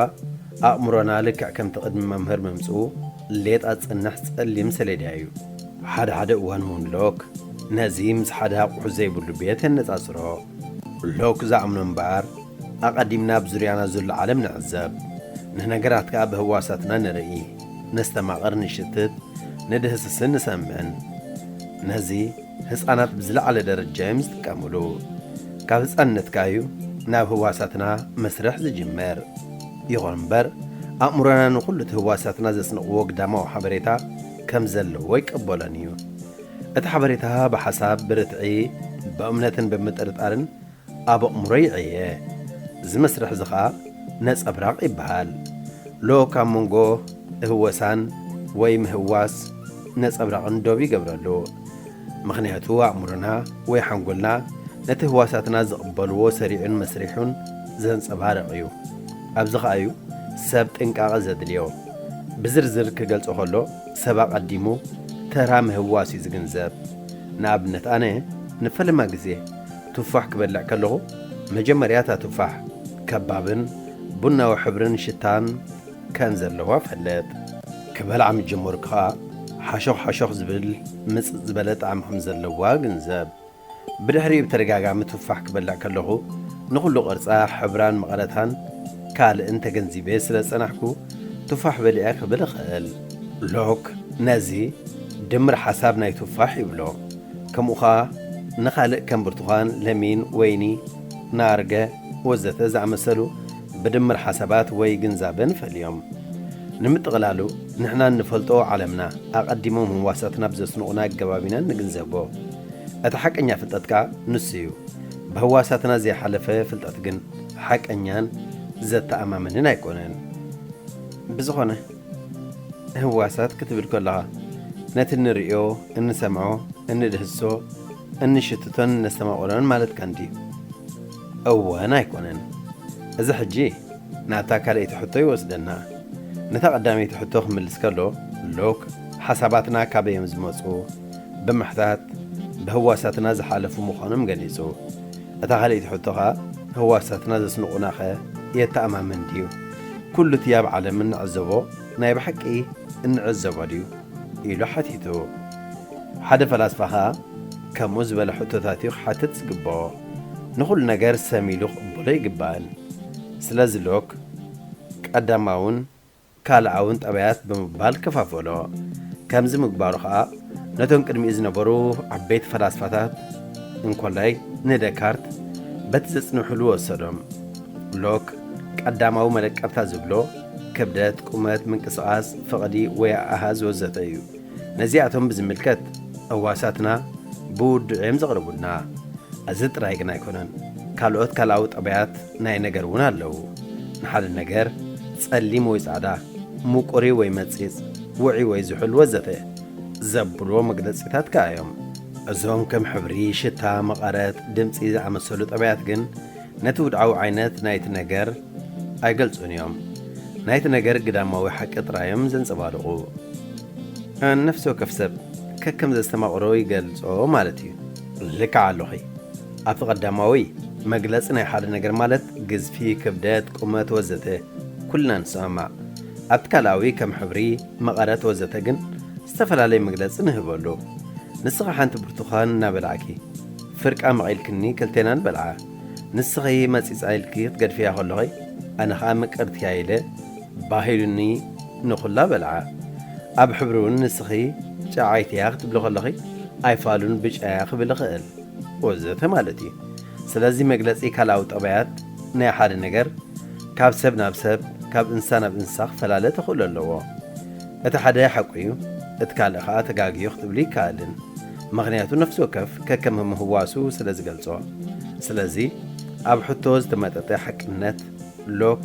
ኣእምሮና ልክዕ ከምቲ ቅድሚ መምህር ምምጽኡ ሌጣ ዝጸንሕ ጸሊም ሰሌዳ እዩ። ሓደ ሓደ እዋን እውን ሎክ ነዚ ምስ ሓደ ኣቑሑ ዘይብሉ ቤት የነጻጽሮ። ሎክ ዝኣምኖ እምበኣር፣ ኣቐዲምና ኣብ ዙርያና ዘሎ ዓለም ንዕዘብ፣ ንነገራት ከኣ ብህዋሳትና ንርኢ፣ ነስተማቕር፣ ንሽትት፣ ንድህስስን ንሰምዕን። ነዚ ህጻናት ብዝለዓለ ደረጃ እዮም ዝጥቀምሉ። ካብ ህጻንነትካ እዩ ናብ ህዋሳትና መስርሕ ዝጅምር። ይኹን እምበር፣ ኣእምሮና ንኹሉ እቲ ህዋሳትና ዘስንቕዎ ግዳማዊ ሓበሬታ ከም ዘለዎ ኣይቀበሎን እዩ። እቲ ሓበሬታ ብሓሳብ፣ ብርትዒ፣ ብእምነትን ብምጥርጣርን ኣብ ኣእምሮ ይዕየ። እዚ መስርሕ እዚ ኸኣ ነጸብራቕ ይበሃል። ሎክ ኣብ መንጎ እህወሳን ወይ ምህዋስ ነጸብራቕን ዶብ ይገብረሉ። ምኽንያቱ ኣእምሮና ወይ ሓንጎልና ነቲ ህዋሳትና ዝቕበልዎ ሰሪዑን መስሪሑን ዘንጸባርቕ እዩ። ኣብዚ ኸኣ እዩ ሰብ ጥንቃቐ ዘድልዮ። ብዝርዝር ክገልጾ ከሎ ሰብ ኣቐዲሙ ተራ ምህዋስ እዩ ዝግንዘብ። ንኣብነት ኣነ ንፈለማ ግዜ ቱፋሕ ክበልዕ ከለኹ መጀመርያ እታ ቱፋሕ ከባብን ቡናዊ ሕብርን ሽታን ከም ዘለዋ እፈልጥ። ክበልዓ ምስ ጀመርኩ ኸኣ ሓሾኽ ሓሾኽ ዝብል ምጽጽ ዝበለ ጣዕሚ ከም ዘለዋ እግንዘብ። ብድሕሪኡ ብተደጋጋሚ ቱፋሕ ክበልዕ ከለኹ ንኹሉ ቅርጻ፣ ሕብራን መቐረታን ካልእን ተገንዚበ ስለ ዝጸናሕኩ ቱፋሕ በሊዐ ክብል እኽእል። ሎክ ነዚ ድምር ሓሳብ ናይ ቱፋሕ ይብሎ። ከምኡ ኸኣ ንኻልእ ከም ብርቱኻን፣ ለሚን፣ ወይኒ፣ ናርገ ወዘተ ዝኣመሰሉ ብድምር ሓሳባት ወይ ግንዛበ ንፈልዮም። ንምጥቕላሉ ንሕና እንፈልጦ ዓለምና ኣቐዲሞም ህዋሳትና ብዘስንቑና ኣገባብ ኢና እንግንዘቦ። እቲ ሓቀኛ ፍልጠት ከኣ ንሱ እዩ። ብህዋሳትና ዘይሓለፈ ፍልጠት ግን ሓቀኛን ዘተኣማምንን ኣይኮነን። ብዝኾነ፣ ህዋሳት ክትብል ከለኻ ነቲ እንርእዮ፣ እንሰምዖ፣ እንድህስሶ፣ እንሽትቶን እነስተማቕሮን ማለትካ እንድዩ? እወን ኣይኮነን። እዚ ሕጂ ናብታ ካልኣይቲ ሕቶ ይወስደና። ነታ ቀዳመይቲ ሕቶ ክምልስ ከሎ፣ ሎክ ሓሳባትና ካበይ እዮም ዝመጹ ብምሕታት፣ ብህዋሳትና ዝሓለፉ ምዃኖም ገሊጹ። እታ ካልኣይቲ ሕቶ ኸኣ፣ ህዋሳትና ዘስንቑናኸ የተኣማምን ድዩ? ኩሉ እቲ ኣብ ዓለም እንዕዘቦ ናይ ብሓቂ እንዕዘቦ ድዩ? ኢሉ ሓቲቱ። ሓደ ፈላስፋ ኸኣ ከምኡ ዝበለ ሕቶታት እዩ ክሓትት ዝግብኦ። ንኹሉ ነገር ሰም ኢሉ ክቕበሎ ይግባእን። ስለዚ ሎክ ቀዳማውን ካልኣውን ጠባያት ብምባል ከፋፈሎ። ከምዚ ምግባሩ ኸኣ ነቶም ቅድሚኡ ዝነበሩ ዓበይቲ ፈላስፋታት እንኮላይ ንደካርት በቲ ዘጽንሑሉ ወሰዶም። ሎክ ቀዳማዊ መለቀብታ ዝብሎ ክብደት፣ ቁመት፣ ምንቅስቓስ፣ ፍቕዲ ወይ ኣሃዝ ወዘተ እዩ። ነዚኣቶም ብዝምልከት እዋሳትና ብውዱዕ እዮም ዘቕርቡልና። እዚ ጥራይ ግን ኣይኮነን። ካልኦት ካልኣዊ ጠባያት ናይ ነገር እውን ኣለዉ። ንሓደ ነገር ጸሊም ወይ ጻዕዳ፣ ምቁሪ ወይ መጺጽ፣ ውዑይ ወይ ዝሑል ወዘተ ዘብልዎ መግለጺታት ከኣ እዮም። እዞም ከም ሕብሪ፣ ሽታ፣ መቐረት፣ ድምጺ ዝኣመሰሉ ጠባያት ግን ነቲ ውድዓዊ ዓይነት ናይቲ ነገር ኣይገልጹን እዮም። ናይቲ ነገር ግዳማዊ ሓቂ ጥራይ እዮም ዘንጸባርቑ። ነፍሲ ወከፍ ሰብ ከከም ዘስተማቕሮ ይገልጾ ማለት እዩ። ልክዕ ኣለኺ። ኣብቲ ቀዳማዊ መግለጺ ናይ ሓደ ነገር ማለት ግዝፊ፣ ክብደት፣ ቁመት ወዘተ ኩልና ንሰማማዕ። ኣብቲ ካልኣዊ ከም ሕብሪ፣ መቐረት ወዘተ ግን ዝተፈላለየ መግለጺ ንህበሉ። ንስኺ ሓንቲ ብርቱኻን እናበላዕኪ ፍርቃ መቒልክኒ ክልቴና ንበልዓ። ንስኺ መጺጻ ኢልኪ ክትገድፍያ ከለኺ ኣነ ኸኣ ምቅርቲ እያ ኢለ ባህ ኢሉኒ ንኹላ በልዓ። ኣብ ሕብሪ እውን ንስኺ ጨዓይቲ እያ ክትብሊ ከለኺ ኣይፋሉን ብጫ እያ ክብል ይኽእል ወዘተ ማለት እዩ። ስለዚ መግለጺ ካልኣዊ ጠባያት ናይ ሓደ ነገር ካብ ሰብ ናብ ሰብ፣ ካብ እንስሳ ናብ እንስሳ ክፈላለ ተኽእሎ ኣለዎ። እቲ ሓደ ሓቁ እዩ፣ እቲ ካልእ ኸኣ ተጋግዩ ክትብሉ ይከኣልን። ምኽንያቱ ነፍሲ ወከፍ ከከም ምህዋሱ ስለ ዝገልጾ። ስለዚ ኣብ ሕቶ ዝተመጠጠ ሓቅነት ሎክ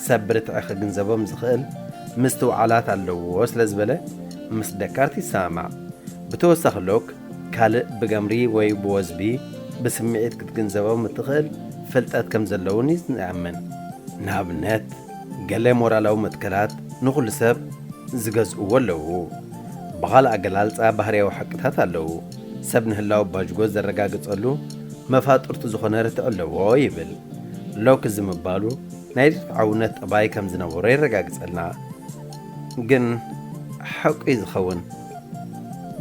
ሰብ ብርትዒ ክግንዘቦም ዝኽእል ምስትውዓላት ኣለዎ ስለ ዝበለ ምስ ደካርት ይሰማማዕ። ብተወሳኺ ሎክ ካልእ ብገምሪ ወይ ብወዝቢ ብስምዒት ክትግንዘቦም እትኽእል ፍልጠት ከም ዘለውን እዩ ዝኣምን። ንኣብነት ገለ ሞራላዊ መትከላት ንኹሉ ሰብ ዝገዝእዎ ኣለዉ። ብኻልእ ኣገላልጻ ባህርያዊ ሓቅታት ኣለዉ። ሰብ ንህላው ባጅጎ ዘረጋግጸሉ መፋጥርቱ ዝኾነ ርትዒ ኣለዎ ይብል። ሎክ እዚ ምባሉ ናይ ርትዓውነት ጠባይ ከም ዝነበሮ የረጋግጸልና። ግን ሓቁ እዩ ዝኸውን።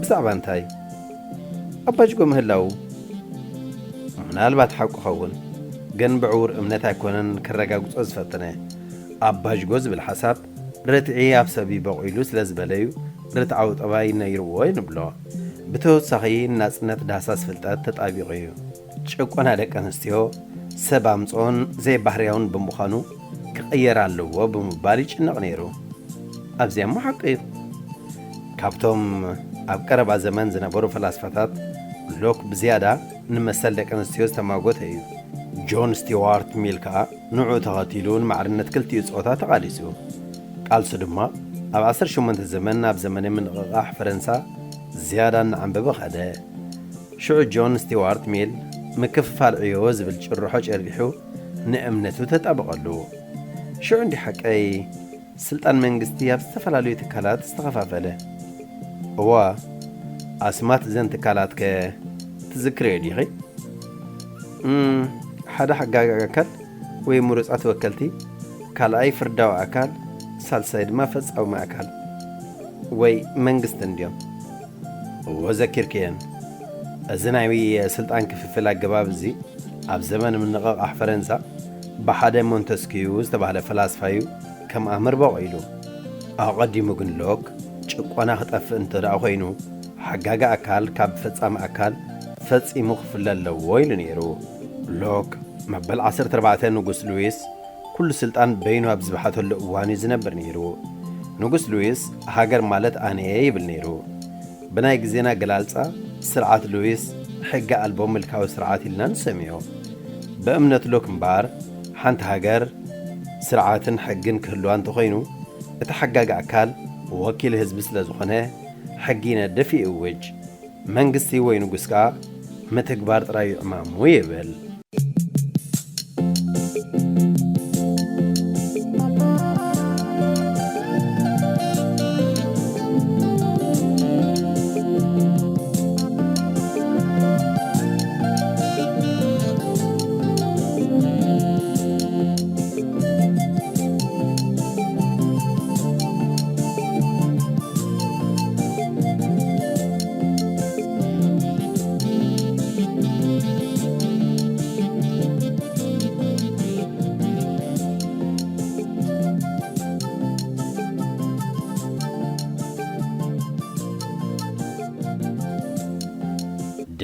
ብዛዕባ እንታይ? ኣባጅጎ ምህላው ምናልባት ሓቁ ኸውን፣ ግን ብዕዉር እምነት ኣይኮነን ከረጋግጾ ዝፈተነ። ኣባጅጎ ዝብል ሓሳብ ርትዒ ኣብ ሰብ እዩ በቑሉ ስለ ዝበለዩ ርትዓዊ ጠባይ ነይርዎ ንብሎ። ብተወሳኺ ናጽነት ዳህሳስ ፍልጠት ተጣቢቑ እዩ። ጭቆና ደቂ ኣንስትዮ ሰብ ኣምጽኦን ዘይባህርያውን ብምዃኑ ክቕየር ኣለዎ ብምባል ይጭነቕ ነይሩ። ኣብዚኣ እሞ ሓቂ እዩ። ካብቶም ኣብ ቀረባ ዘመን ዝነበሩ ፈላስፋታት ሎክ ብዝያዳ ንመሰል ደቂ ኣንስትዮ ዝተማጎተ እዩ። ጆን ስቲዋርት ሚል ከኣ ንዕኡ ተኸቲሉ ንማዕርነት ክልቲኡ ጾታ ተቓሊሱ። ቃልሱ ድማ ኣብ ዓሰርተ ሸሞንተ ዘመን ናብ ዘመነ ምንቕቓሕ ፈረንሳ ዝያዳ እናዓንበበ ኸደ። ሽዑ ጆን ስቲዋርት ሚል ምክፍፋል ዕዮ ዝብል ጭርሖ ጨርጊሑ ንእምነቱ ተጣበቐሉ። ሽዑ እንዲ ሓቀይ ስልጣን መንግስቲ ኣብ ዝተፈላለዩ ትካላት ዝተኸፋፈለ። እዋ፣ ኣስማት እዘን ትካላት ከ ትዝክርዮ ዲኺ? እም፣ ሓደ ሓጋጊ ኣካል ወይ ምሩጻት ወከልቲ፣ ካልኣይ ፍርዳዊ ኣካል፣ ሳልሳይ ድማ ፈጻሚ ኣካል ወይ መንግስቲ እንድዮም። እዎ ዘኪርክየን። እዚ ናይ ስልጣን ክፍፍል ኣገባብ እዚ ኣብ ዘመን ምንቕቓሕ ፈረንሳ ብሓደ ሞንተስኪዩ ዝተባህለ ፈላስፋ እዩ ከም ኣምር በቒሉ። ኣቐዲሙ ግን ሎክ ጭቆና ክጠፍእ እንተ ደኣ ኾይኑ ሓጋጊ ኣካል ካብ ፈጻሚ ኣካል ፈጺሙ ክፍለ ኣለዎ ኢሉ ነይሩ። ሎክ መበል ዓሰርተ ኣርባዕተ ንጉስ ሉዊስ ኩሉ ስልጣን በይኑ ኣብ ዝበሓተሉ እዋን እዩ ዝነብር ነይሩ። ንጉስ ሉዊስ ሃገር ማለት ኣነ እየ ይብል ነይሩ። ብናይ ግዜና ኣገላልጻ ስርዓት ሉዊስ ሕጊ ኣልቦ ምልካዊ ስርዓት ኢልና ንሰምዮ። ብእምነት ሎክ እምበኣር ሓንቲ ሃገር ስርዓትን ሕግን ክህልዋ እንተኾይኑ እቲ ሓጋጊ ኣካል ወኪል ህዝቢ ስለ ዝኾነ ሕጊ ይነድፍ ይእውጅ። መንግስቲ ወይ ንጉስ ከኣ ምትግባር ጥራይ እዩ ዕማሙ ይብል።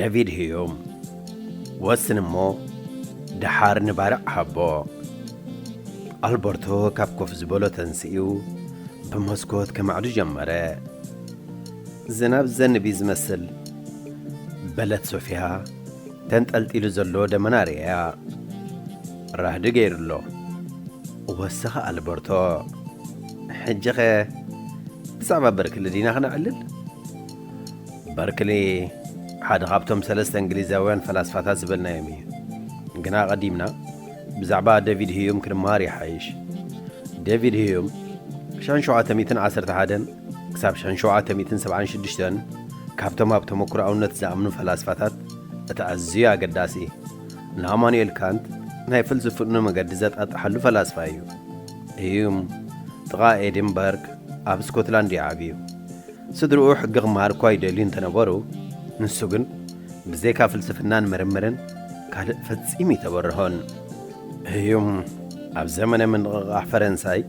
ዴቪድ ህዩም፣ ወስን እሞ ደሓር ንባርዕ ሃቦ። ኣልበርቶ ካብ ኮፍ ዝበሎ ተንሲኡ ብመስኮት ከማዕዱ ጀመረ። ዝናብ ዘንብ እዩ ዝመስል፣ በለት ሶፊያ ተንጠልጢሉ ዘሎ ደመና ርእያ። ራህዲ ገይሩ ኣሎ። ወሰኸ ኣልበርቶ። ሕጂኸ ብዛዕባ በርክሊ ዲና ክነዕልል? በርክሊ ሓደ ካብቶም ሰለስተ እንግሊዛውያን ፈላስፋታት ዝበልናዮም እዩ። ግና ኣቐዲምና ብዛዕባ ዴቪድ ህዩም ክንመሃር ይሓይሽ። ዴቪድ ህዩም ሽሕን ሸውዓተ ሚእትን ዓሰርተ ሓደን ክሳብ ሽሕን ሸውዓተ ሚእትን ሰብዓን ሽዱሽተን ካብቶም ኣብ ተመክሮኣውነት ዝኣምኑ ፈላስፋታት እቲ ኣዝዩ ኣገዳሲ፣ ንኣማኑኤል ካንት ናይ ፍልስፍንኡ መገዲ ዘጣጥሓሉ ፈላስፋ እዩ። ህዩም ጥቓ ኤድንበርግ ኣብ ስኮትላንድ እዩ ዓብዩ። ስድርኡ ሕጊ ክመሃር እኳ ይደልዩ እንተነበሩ፣ ንሱ ግን ብዘይካ ፍልስፍናን ምርምርን ካልእ ፈጺሙ ይተበርሆን። ህዩም ኣብ ዘመነ ምንቕቓሕ ፈረንሳይ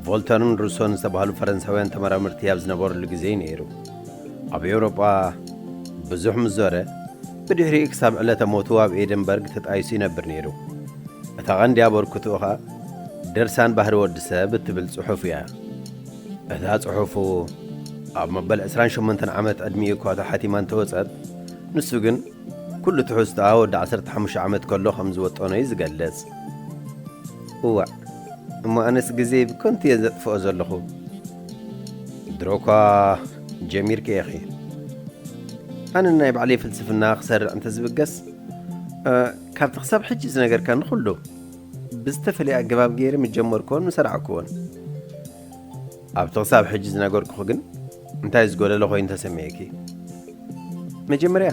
ቮልተርን ሩሶን ዝተባህሉ ፈረንሳውያን ተመራመርቲ ኣብ ዝነበሩሉ ግዜ እዩ ነይሩ። ኣብ ኤውሮጳ ብዙሕ ምስ ዞረ፣ ብድሕሪኡ ክሳብ ዕለተ ሞቱ ኣብ ኤደንበርግ ተጣይሱ ይነብር ነይሩ። እታ ቀንዲ ኣበርክትኡ ኸኣ ድርሳን ባህሪ ወዲ ሰብ እትብል ጽሑፍ እያ። እታ ጽሑፉ ኣብ መበል ዕስራን ሸሞንተን ዓመት ዕድሚኡ እኳ ተሓቲማ እንተወጸት፣ ንሱ ግን ኩሉ ትሕዝቶኣ ወዲ ዓሰርተ ሓሙሽተ ዓመት ከሎ ከም ዝወጠኖ እዩ ዝገልጽ። እዋእ፣ እሞ ኣነስ ግዜ ብከንቱ እየ ዘጥፍኦ ዘለኹ። ድሮ እኳ ጀሚርኪ ኢኺ። ኣነ ናይ ባዕለይ ፍልስፍና ክሰርዕ እንተዝብገስ፣ እ፣ ካብቲ ክሳብ ሕጂ ዝነገርካኒ ኩሉ ብዝተፈለየ ኣገባብ ገይረ ምጀመርክዎን ምሰራዕክዎን። ኣብቲ ክሳብ ሕጂ ዝነገርኩኺ ግን እንታይ ዝጎደለ ኮይኑ ተሰሚዕኪ? መጀመርያ፣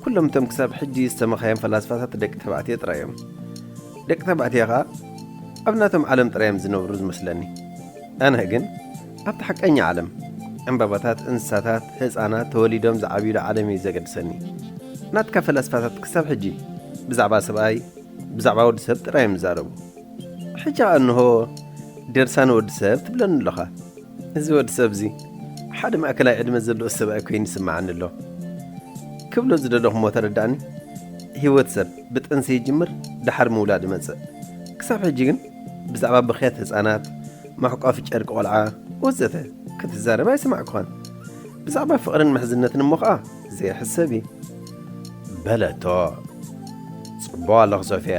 ኩሎም እቶም ክሳብ ሕጂ ዝሰመኻዮም ፈላስፋታት ደቂ ተባዕትዮ ጥራይ እዮም። ደቂ ተባዕትዮ ኸኣ ኣብ ናቶም ዓለም ጥራይ እዮም ዝነብሩ ዝመስለኒ። ኣነ ግን ኣብቲ ሓቀኛ ዓለም፣ ዕምባባታት፣ እንስሳታት፣ ህጻናት፣ ተወሊዶም ዝዓብዩሉ ዓለም እዩ ዘገድሰኒ። ናትካ ፈላስፋታት ክሳብ ሕጂ ብዛዕባ ሰብኣይ፣ ብዛዕባ ወዲ ሰብ ጥራይ እዮም ዝዛረቡ። ሕጂ ኸኣ እንሆ ድርሳን ወዲ ሰብ ትብለኒ ኣለኻ። እዚ ወዲ ሰብ እዚ ሓደ ማእከላይ ዕድመ ዘለዎ ሰብኣይ ኮይኑ ይስምዓኒ ኣሎ። ክብሎ ዝደለኹ እሞ ተረዳእኒ። ህይወት ሰብ ብጥንሲ ይጅምር፣ ደሓር ምውላድ ይመጽእ። ክሳብ ሕጂ ግን ብዛዕባ ብኽያት ህጻናት፣ መሕቋፊ ጨርቂ ቆልዓ ወዘተ ክትዛረብ ኣይሰማዕኩኻን። ብዛዕባ ፍቕርን ምሕዝነትን እሞ ኸኣ ዘይሕሰብ እዩ። በለቶ። ጽቡቕ ኣለኺ ሶፊያ።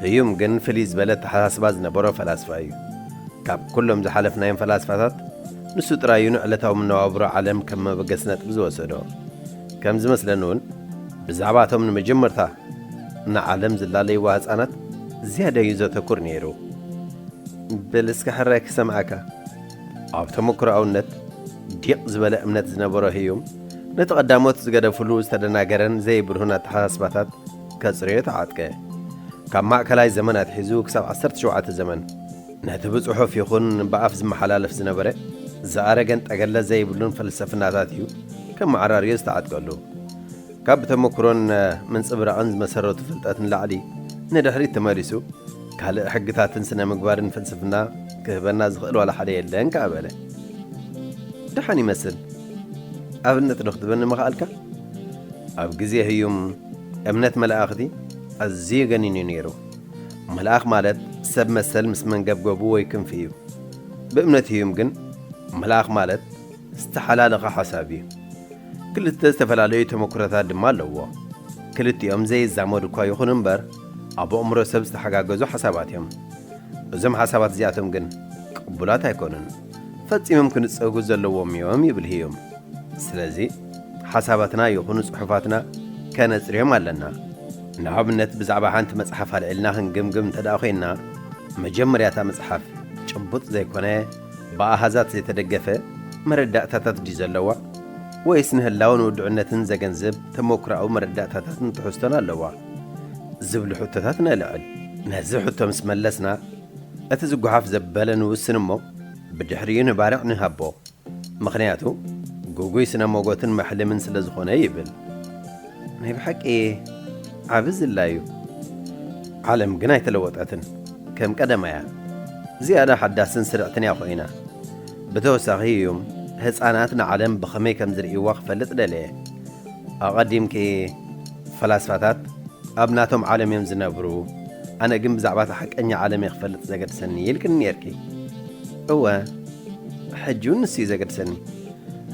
ህዩም ግን ፍልይ ዝበለ ኣተሓሳስባ ዝነበሮ ፈላስፋ እዩ። ካብ ኩሎም ዝሓለፍናዮም ፈላስፋታት ንሱ ጥራይ እዩ ንዕለታዊ መነባብሮ ዓለም ከም መበገሲ ነጥቢ ዝወሰዶ። ከም ዝመስለኒ እውን ብዛዕባቶም ንመጀመርታ ንዓለም ዝላለይዋ ህጻናት ዝያዳ እዩ ዘተኩር ነይሩ። በል እስከ ሕራይ ክሰምዓካ። ኣብ ተመክሮኣውነት ዲቕ ዝበለ እምነት ዝነበሮ ህዩም ነቲ ቀዳሞት ዝገደፍሉ ዝተደናገረን ዘይብርሁን ኣተሓሳስባታት ከጽርዮ ተዓጥቀ። ካብ ማእከላይ ዘመን ኣትሒዙ ክሳብ ዓሰርተ ሸውዓተ ዘመን ነቲ ብጽሑፍ ይኹን ብኣፍ ዝመሓላለፍ ዝነበረ ዝኣረገን ጠገለ ዘይብሉን ፍልስፍናታት እዩ ከመዓራርዮ ዝተዓጥቀሉ። ካብ ብተመክሮን ምንጽብራቕን ዝመሰረቱ ፍልጠት ንላዕሊ ንድሕሪት ተመሊሱ ካልእ ሕግታትን ስነ ምግባርን ፍልስፍና ክህበና ዝኽእል ዋላ ሓደ የለን ከኣ በለ። ደሓን ይመስል። ኣብነት ዶ ክትበኒ ምኽኣልካ? ኣብ ግዜ ህዩም እምነት መላእኽቲ ኣዝዩ ገኒኑ ነይሩ። መልኣኽ ማለት ሰብ መሰል ምስ መንገብገቡ ወይ ክንፊ እዩ። ብእምነት ህዩም ግን መልኣኽ ማለት ዝተሓላለኸ ሓሳብ እዩ። ክልተ ዝተፈላለዩ ተመክሮታት ድማ ኣለዎ። ክልቲኦም ዘይዛመዱ እኳ ይኹኑ እምበር፣ ኣብ ኣእምሮ ሰብ ዝተሓጋገዙ ሓሳባት እዮም። እዞም ሓሳባት እዚኣቶም ግን ቅቡላት ኣይኮኑን። ፈጺሞም ክንጸጉ ዘለዎም እዮም ይብል ህዩም። ስለዚ ሓሳባትና ይኹኑ ጽሑፋትና ከነጽርዮም ኣለና። ንኣብነት ብዛዕባ ሓንቲ መጽሓፍ ኣልዒልና ክንግምግም እንተ ደኣ ኮይንና፣ መጀመርያ እታ መጽሓፍ ጭቡጥ ዘይኮነ ብኣሃዛት ዘይተደገፈ መረዳእታታት ድዩ ዘለዋ? ወይስ ንህላወን ውድዕነትን ዘገንዝብ ተመክሮኣዊ መረዳእታታትን ትሕዝቶን ኣለዋ? ዝብሉ ሕቶታት ነልዕል። ነዚ ሕቶ ምስ መለስና፣ እቲ ዝጓሓፍ ዘበለ ንውስን እሞ ብድሕሪኡ ንባርዕ ንሃቦ። ምኽንያቱ ግጉይ ስነ ሞጎትን መሕልምን ስለ ዝኾነ ይብል። ናይ ብሓቂ ዓቢ ዝላ እዩ። ዓለም ግን ኣይተለወጠትን። ከም ቀደማ እያ። ዝያዳ ሓዳስን ስርዕትን እያ ኮይና። ብተወሳኺ እዩም ህጻናት ንዓለም ብኸመይ ከም ዝርእይዋ ክፈልጥ ደለየ። ኣቐዲምኪ ፈላስፋታት ኣብ ናቶም ዓለም እዮም ዝነብሩ፣ ኣነ ግን ብዛዕባ እቲ ሓቀኛ ዓለም እየ ክፈልጥ ዘገድሰኒ ኢልክኒ ነይርኪ። እወ፣ ሕጂ እውን ንሱ እዩ ዘገድሰኒ።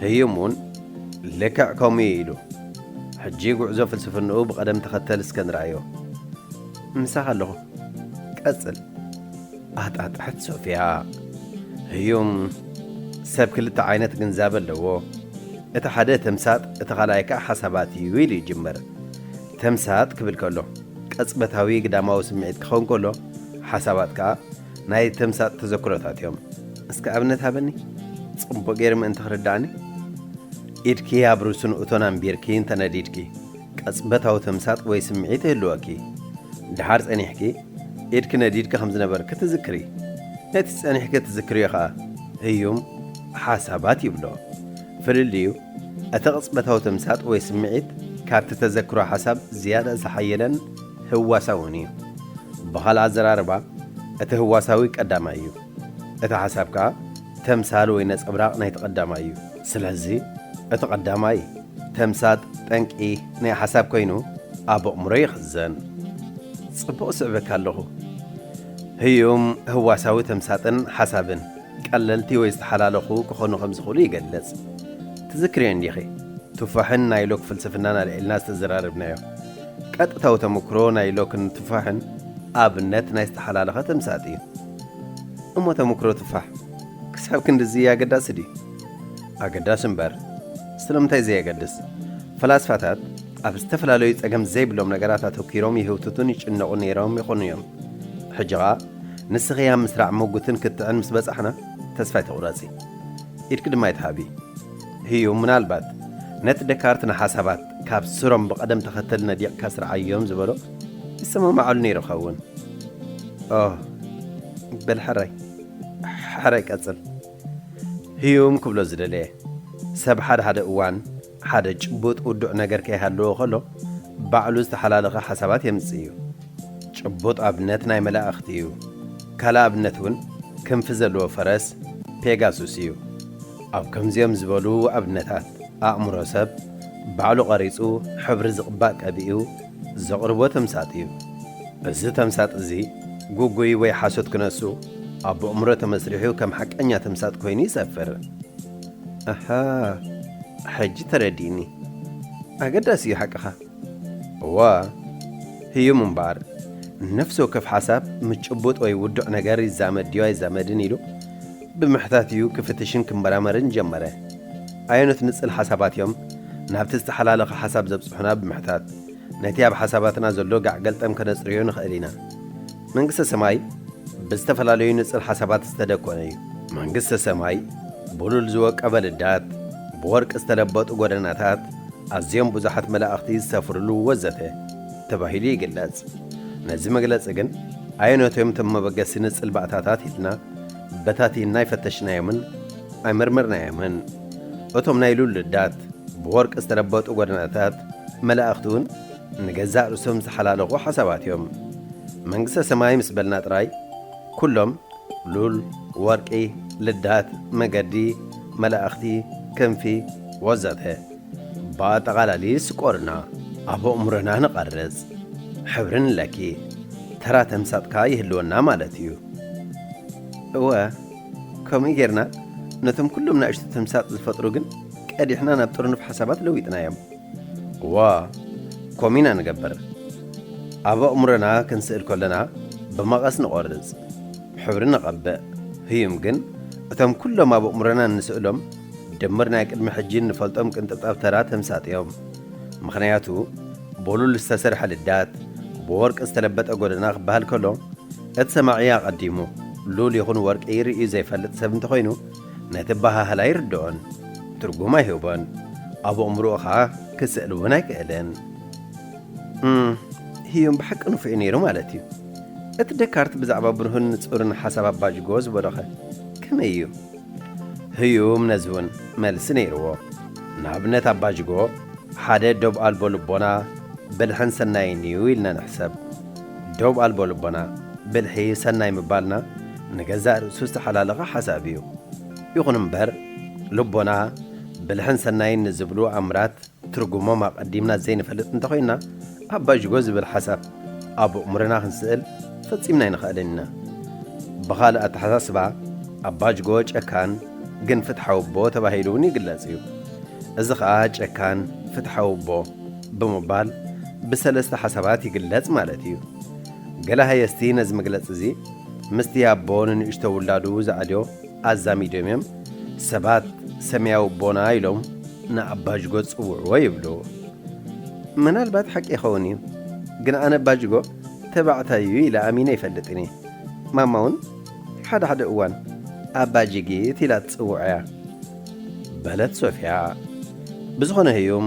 ህዩም እውን ልክዕ ከምኡ እዩ ኢሉ። ሕጂ ጉዕዞ ፍልስፍንኡ ብቐደም ተኸተል እስከ ንርኣዮ። ምሳኻ ኣለኹ። ቀጽል። ኣጣጥሐት ሶፊያ። ህዩም ሰብ ክልተ ዓይነት ግንዛበ ኣለዎ። እቲ ሓደ ተምሳጥ፣ እቲ ካልኣይ ከኣ ሓሳባት እዩ ኢሉ ይጅምር። ተምሳጥ ክብል ከሎ፣ ቅጽበታዊ ግዳማዊ ስምዒት ክኸውን ከሎ፣ ሓሳባት ከኣ ናይ ተምሳጥ ተዘክሮታት እዮም። እስከ ኣብነት ሃበኒ፣ ጽቡቕ ገይሩ ምእንቲ ክርዳእኒ። ኢድኪ ኣብ ርእሱ ንእቶን ኣንቢርኪ እንተነዲድኪ፣ ቅጽበታዊ ተምሳጥ ወይ ስምዒት ይህልወኪ። ደሓር ጸኒሕኪ፣ ኢድኪ ነዲድኪ ከም ዝነበርኪ ትዝክሪ። ነቲ ጸኒሕኪ ትዝክርዮ ኸኣ ህዩም ሓሳባት ይብሎ። ፍልልዩ፣ እቲ ቅጽበታዊ ተምሳጥ ወይ ስምዒት ካብቲ ተዘክሮ ሓሳብ ዝያዳ ዝሓየለን ህዋሳውን እዩ። ብኻልእ ኣዘራርባ፣ እቲ ህዋሳዊ ቀዳማይ እዩ። እቲ ሓሳብ ከኣ ተምሳል ወይ ነጸብራቕ ናይቲ ቀዳማይ እዩ። ስለዚ፣ እቲ ቀዳማይ ተምሳጥ ጠንቂ ናይ ሓሳብ ኮይኑ ኣብ ኣእምሮ ይኽዘን። ጽቡቕ ስዕበካ ኣለኹ። ህዩም ህዋሳዊ ተምሳጥን ሓሳብን ቀለልቲ ወይ ዝተሓላለኹ ክኾኑ ከም ዝኽእሉ ይገልጽ። ትዝክርዮ እንዲኺ? ቱፋሕን ናይ ሎክ ፍልስፍናን ኣልዒልና ዝተዘራረብናዮ። ቀጥታዊ ተመክሮ ናይ ሎክን ቱፋሕን ኣብነት ናይ ዝተሓላለኸ ተምሳጥ እዩ። እሞ ተመክሮ ቱፋሕ ክሳብ ክንድዚ ኣገዳሲ ድዩ? ኣገዳሲ እምበር፣ ስለምንታይ ዘየገድስ? ፈላስፋታት ኣብ ዝተፈላለዩ ጸገም ዘይብሎም ነገራት ኣተኲሮም ይህውትቱን ይጭነቑ ነይሮም ይኾኑ እዮም። ሕጂ ኸኣ ንስኺ ኣብ ምስራዕ ምጉትን ክትዕን ምስ በጻሕና፣ ተስፋ ኣይትቑረጺ። ኢድኪ ድማ ኣይትሃቢ። ህዩ ምናልባት ነቲ ደካርት ንሓሳባት ካብ ስሮም ብቐደም ተኸተል ነዲቕካ ስርዓዮም ዝበሎ ይሰማማዓሉ ነይሩ ኸውን። ኦ፣ በል ሕራይ፣ ሕራይ ቀጽል። ህዩም ክብሎ ዝደለየ፣ ሰብ ሓደ ሓደ እዋን ሓደ ጭቡጥ ውዱዕ ነገር ከይሃለዎ ከሎ፣ ባዕሉ ዝተሓላለኸ ሓሳባት የምጽእ እዩ። ጭቡጥ ኣብነት ናይ መላእኽቲ እዩ። ካልእ ኣብነት እውን ክንፊ ዘለዎ ፈረስ ፔጋሱስ እዩ። ኣብ ከምዚኦም ዝበሉ ኣብነታት፣ ኣእምሮ ሰብ ባዕሉ ቐሪጹ፣ ሕብሪ ዝቕባእ ቀቢኡ ዘቕርቦ ተምሳጥ እዩ። እዚ ተምሳጥ እዚ ግጉይ ወይ ሓሶት ክነሱ፣ ኣብ ኣእምሮ ተመስሪሑ ከም ሓቀኛ ተምሳጥ ኮይኑ ይሰፍር። ኣሃ፣ ሕጂ ተረዲእኒ። ኣገዳሲ እዩ ሓቅኻ። እዋ፣ ህዩም እምበኣር፣ ነፍሲ ወከፍ ሓሳብ ምስ ጭቡጥ ወይ ውዱዕ ነገር ይዛመድ ድዩ ኣይዛመድን ኢሉ ብምሕታት እዩ ክፍትሽን ክመራመርን ጀመረ። ኣየኖት ንጽል ሓሳባት እዮም ናብቲ ዝተሓላለኸ ሓሳብ ዘብጽሑና ብምሕታት፣ ነቲ ኣብ ሓሳባትና ዘሎ ጋዕ ገልጠም ከነጽርዮ ንኽእል ኢና። መንግስተ ሰማይ ብዝተፈላለዩ ንጽል ሓሳባት ዝተደኮነ እዩ። መንግስተ ሰማይ ብሉል ዝወቀበ ልዳት፣ ብወርቂ ዝተለበጡ ጎደናታት፣ ኣዝዮም ብዙሓት መላእኽቲ ዝሰፍርሉ ወዘተ ተባሂሉ ይግለጽ። ነዚ መግለጺ ግን ኣየኖት እዮም እቶም መበገሲ ንጽል ባእታታት ኢልና በታቲንና ኣይፈተሽናዮምን ኣይመርመርናዮምን። እቶም ናይ ሉል ልዳት፣ ብወርቂ ዝተለበጡ ጎደናታት፣ መላእኽቲ እውን ንገዛእ ርእሶም ዝተሓላለኹ ሓሳባት እዮም። መንግስተ ሰማይ ምስ በልና ጥራይ፣ ኩሎም ሉል፣ ወርቂ፣ ልዳት፣ መገዲ፣ መላእኽቲ፣ ክንፊ፣ ወዘተ ብኣጠቓላሊ ይስቆሩና፣ ኣብ ኣእምሮና ንቐርጽ፣ ሕብሪ ንለኪ፣ ተራ ተምሳጥካ ይህልወና ማለት እዩ። እወ፣ ከምኡ ጌርና ነቶም ኩሎም ናእሽቱ ተምሳጥ ዝፈጥሩ ግን ቀዲሕና ናብ ጥርኑፍ ሓሳባት ለዊጥናዮም። እዋ፣ ከምኡ ኢና ንገብር። ኣብ ኣእምሮና ክንስእል ከለና ብመቐስ ንቖርጽ፣ ሕብሪ ንቐብእ። ህዩም ግን እቶም ኩሎም ኣብ ኣእምሮና እንስእሎም ድምር ናይ ቅድሚ ሕጂ እንፈልጦም ቅንጥብጣብ ተራ ተምሳጥ እዮም። ምኽንያቱ ብሉል ዝተሰርሐ ልዳት፣ ብወርቂ ዝተለበጠ ጎደና ክበሃል ከሎ፣ እቲ ሰማዒ ኣቐዲሙ ሉል ይኹን ወርቂ ርእዩ ዘይፈልጥ ሰብ እንተኾይኑ፣ ነቲ ኣበሃህላ ኣይርድኦን፣ ትርጉም ኣይህቦን፣ ኣብ ኣእምሮኡ ኸኣ ክስእል እውን ኣይክእልን። እም፣ ህዩም ብሓቂ ንፉዕ እዩ ነይሩ ማለት እዩ። እቲ ደካርት ብዛዕባ ብሩህን ንጹርን ሓሳብ ኣባጅጎ ዝበሎኸ ከመይ እዩ? ህዩም ነዚ እውን መልሲ ነይርዎ። ንኣብነት ኣባጅጎ ሓደ ዶብ ኣልቦ ልቦና ብልሕን ሰናይን እዩ ኢልና ንሕሰብ። ዶብ ኣልቦ ልቦና ብልሒ ሰናይ ምባልና ንገዛእ ርእሱ ዝተሓላለኸ ሓሳብ እዩ። ይኹን እምበር ልቦና ብልሕን ሰናይን ንዝብሉ ኣምራት ትርጉሞም ኣቐዲምና ዘይንፈልጥ እንተኾይንና፣ ኣባጅጎ ዝብል ሓሳብ ኣብ ኣእምሮና ክንስእል ፈጺምና ኣይንኽእልን ኢና። ብኻልእ ኣተሓሳስባ፣ ኣባጅጎ ጨካን ግን ፍትሓዊ ኣቦ ተባሂሉ እውን ይግለጽ እዩ። እዚ ኸኣ ጨካን ፍትሓዊ ኣቦ ብምባል ብሰለስተ ሓሳባት ይግለጽ ማለት እዩ። ገለ ሃየስቲ ነዚ መግለጺ እዚ ምስቲ ኣቦ ንንእሽቶ ውላዱ ዝኣልዮ ኣዛሚዶም እዮም። ሰባት ሰማያዊ ኣቦና ኢሎም ንኣባጅጎ ዝጽውዕዎ ይብሉ። ምናልባት ሓቂ ይኸውን እዩ፣ ግን ኣነ ኣባጅጎ ተባዕታይ እዩ ኢለ ኣሚነ ኣይፈልጥን እየ። ማማ እውን ሓደ ሓደ እዋን ኣባጅጊት ኢላ ትጽውዖ እያ። በለት ሶፍያ። ብዝኾነ ህዩም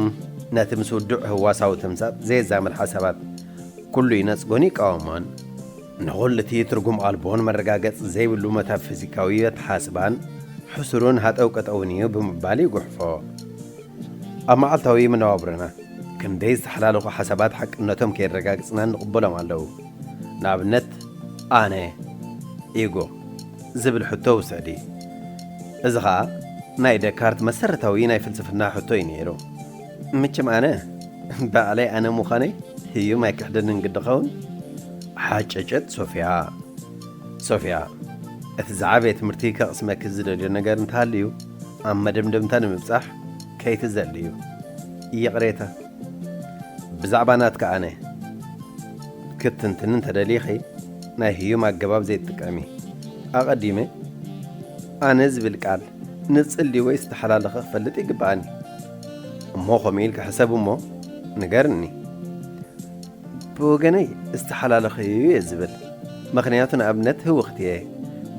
ነቲ ምስ ውዱዕ ህዋሳዊ ተምሳጥ ዘየዛምድ ሓሳባት ኩሉ ይነጽጎን ይቃወሞን። ንኹሉ እቲ ትርጉም ኣልቦን መረጋገጺ ዘይብሉ መታፊዚካዊ ኣተሓስባን ሕሱርን ሃጠው ቀጠውን እዩ ብምባል ይጉሕፎ። ኣብ መዓልታዊ መነባብሮና ክንደይ ዝተሓላለኹ ሓሳባት ሓቅነቶም ከየረጋግጽና እንቕበሎም ኣለዉ። ንኣብነት፣ ኣነ፣ ኢጎ ዝብል ሕቶ ውሰዲ። እዚ ኸኣ ናይ ደካርት መሰረታዊ ናይ ፍልስፍና ሕቶ እዩ ነይሩ። መቸም ኣነ ባዕለይ ኣነ ምዃነይ ህዩም ኣይክሕደንን ግዲ ኸውን? ሓጨጨት ሶፍያ። ሶፍያ፣ እቲ ዝዓበየ ትምህርቲ ከቕስመኪ ዝደልዮ ነገር እንተሃልዩ፣ ኣብ መደምደምታ ንምብጻሕ ከይትዘልዩ። ይቕሬታ። ብዛዕባ ናትካ ኣነ ክትንትን እንተደሊኺ፣ ናይ ህዩም ኣገባብ ዘይትጥቀሚ። ኣቐዲመ ኣነ ዝብል ቃል ንጽል ድዩ ወይ ዝተሓላለኸ ክፈልጥ ይግብኣኒ። እሞ ከምኡ ኢልካ ሕሰብ እሞ ንገርኒ። ብወገነይ ዝተሓላለኸ እዩ እየ ዝብል። ምኽንያቱ ንኣብነት ህውኽቲ እየ።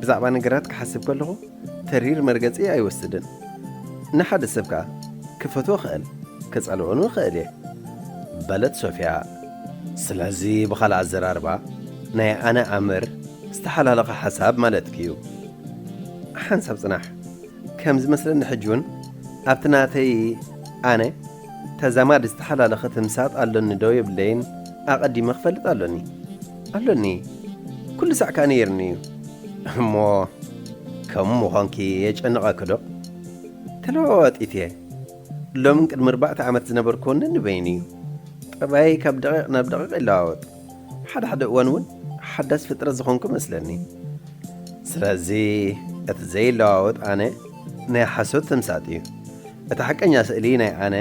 ብዛዕባ ነገራት ክሓስብ ከለኹ ተሪር መርገጺ ኣይወስድን። ንሓደ ሰብ ከኣ ክፈትዎ እኽእል፣ ክጸልኦን እኽእል እየ። በለት ሶፍያ። ስለዚ ብኻልእ ኣዘራርባ ናይ ኣነ ኣምር ዝተሓላለኸ ሓሳብ ማለትኪ እዩ። ሓንሳብ ጽናሕ። ከም ዝመስለኒ ሕጂ እውን ኣብቲ ናተይ ኣነ ተዛማዲ ዝተሓላለኸ ትምሳጥ ኣሎኒ ዶ የብለይን ኣቐዲመ ክፈልጥ ኣሎኒ። ኣሎኒ። ኩሉ ሳዕ ከኣ ነይርኒ እዩ። እሞ ከምኡ ምዃንኪ የጨንቐኪ ዶ? ተለዋዋጢት እየ። ሎምን ቅድሚ ኣርባዕተ ዓመት ዝነበርክዎን ነንበይኑ እዩ። ጠባየይ ካብ ደቂቕ ናብ ደቂቕ ይለዋወጥ። ሓደ ሓደ እዋን እውን ሓዳስ ፍጥረት ዝኾንኩ መስለኒ። ስለዚ እቲ ዘይለዋወጥ ኣነ ናይ ሓሶት ተምሳጥ እዩ። እቲ ሓቀኛ ስእሊ ናይ ኣነ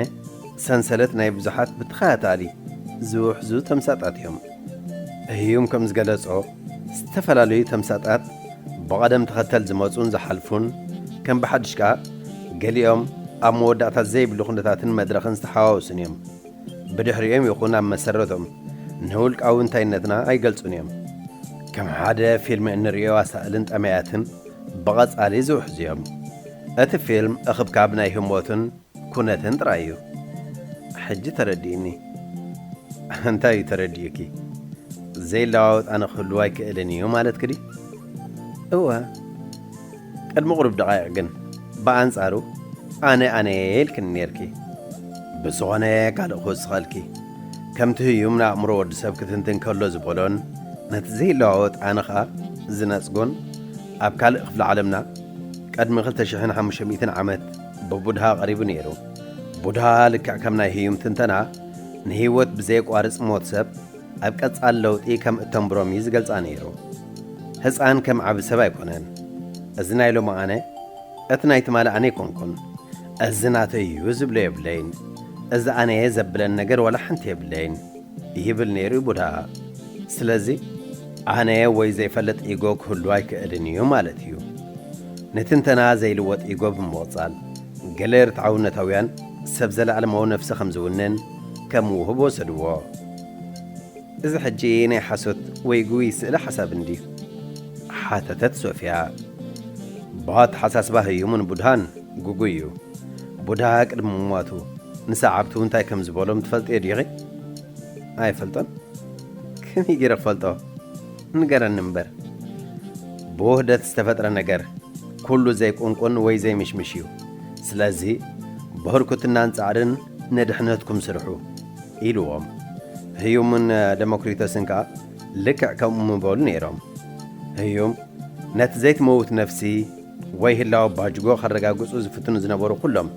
ሰንሰለት ናይ ብዙሓት ብተኸታታሊ ዝውሕዙ ተምሳጣት እዮም። ህዩም ከም ዝገለጾ፣ ዝተፈላለዩ ተምሳጣት ብቐደም ተኸተል ዝመጹን ዝሓልፉን፣ ከም ብሓድሽ ከኣ ገሊኦም ኣብ መወዳእታ ዘይብሉ ኩነታትን መድረኽን ዝተሓዋወሱን እዮም። ብድሕሪኦም ይኹን ኣብ መሰረቶም ንውልቃዊ እንታይነትና ኣይገልጹን እዮም። ከም ሓደ ፊልም እንርእዮ ኣሳእልን ጠመያትን ብቐጻሊ ዝውሕዙ እዮም። እቲ ፊልም እኽብካብ ናይ ህሞትን ኩነትን ጥራይ እዩ። ሕጂ ተረዲእኒ። እንታይ እዩ ተረዲኡኪ? ዘይለዋወጥ ኣነ ክህልው ኣይክእልን እዩ ማለትኪ ድዩ? እወ። ቅድሚ ቁሩብ ደቓይቕ ግን ብኣንጻሩ ኣነ ኣነ ኢልክኒ ነይርኪ። ብዝኾነ ካልእ ክወስኸልኪ። ከምቲ ህዩም ንኣእምሮ ወዲ ሰብ ክትንትን ከሎ ዝበሎን ነቲ ዘይለዋወጥ ኣነ ኸኣ ዝነጽጎን ኣብ ካልእ ክፍሊ ዓለምና ቅድሚ ክልተ ሽሕን ሓሙሽተ ሚእትን ዓመት ብቡድሃ ቀሪቡ ነይሩ። ቡድሃ ልክዕ ከም ናይ ህዩም ትንተና ንህይወት ብዘየቋርጽ ሞት ሰብ ኣብ ቀጻሊ ለውጢ ከም እተንብሮም እዩ ዝገልጻ ነይሩ። ህጻን ከም ዓቢ ሰብ ኣይኮነን። እዚ ናይ ሎሚ ኣነ፣ እቲ ናይ ትማሊ ኣነ ኣይኮንኩን። እዚ ናተይ እዩ ዝብሎ የብለይን። እዚ ኣነየ ዘብለን ነገር ዋላ ሓንቲ የብለይን ይብል ነይሩ ቡድሃ። ስለዚ ኣነ ወይ ዘይፈልጥ ኢጎ ክህሉ ኣይክእልን እዩ ማለት እዩ። ንትንተና ዘይልወጥ ኢጎ ብምቕጻል፣ ገለ ርትዓውነታውያን ሰብ ዘለኣለማዊ ነፍሲ ከም ዝውንን ከም ውሁብ ወሰድዎ። እዚ ሕጂ ናይ ሓሶት ወይ ግጉይ ስእለ ሓሳብ እንድዩ? ሓተተት ሶፍያ። ብኣተሓሳስባ ህዩምን ቡድሃን ግጉይ እዩ። ቡድሃ ቅድሚ ምሟቱ ንሰዓብቱ እንታይ ከም ዝበሎም ትፈልጥዮ ዲኺ? ኣይፈልጦን። ከመይ ገይረ ክፈልጦ? ንገረኒ እምበር። ብውህደት ዝተፈጥረ ነገር ኩሉ ዘይቁንቁን ወይ ዘይምሽምሽ እዩ። ስለዚ ብህርኩትናን ጻዕርን ንድሕነትኩም ስርሑ ኢልዎም። ህዩምን ደሞክሪቶስን ከኣ ልክዕ ከምኡ ምበሉ ነይሮም። ህዩም ነቲ ዘይትመውት ነፍሲ ወይ ህላወ ባጅጎ ከረጋግጹ ዝፍትኑ ዝነበሩ ኩሎም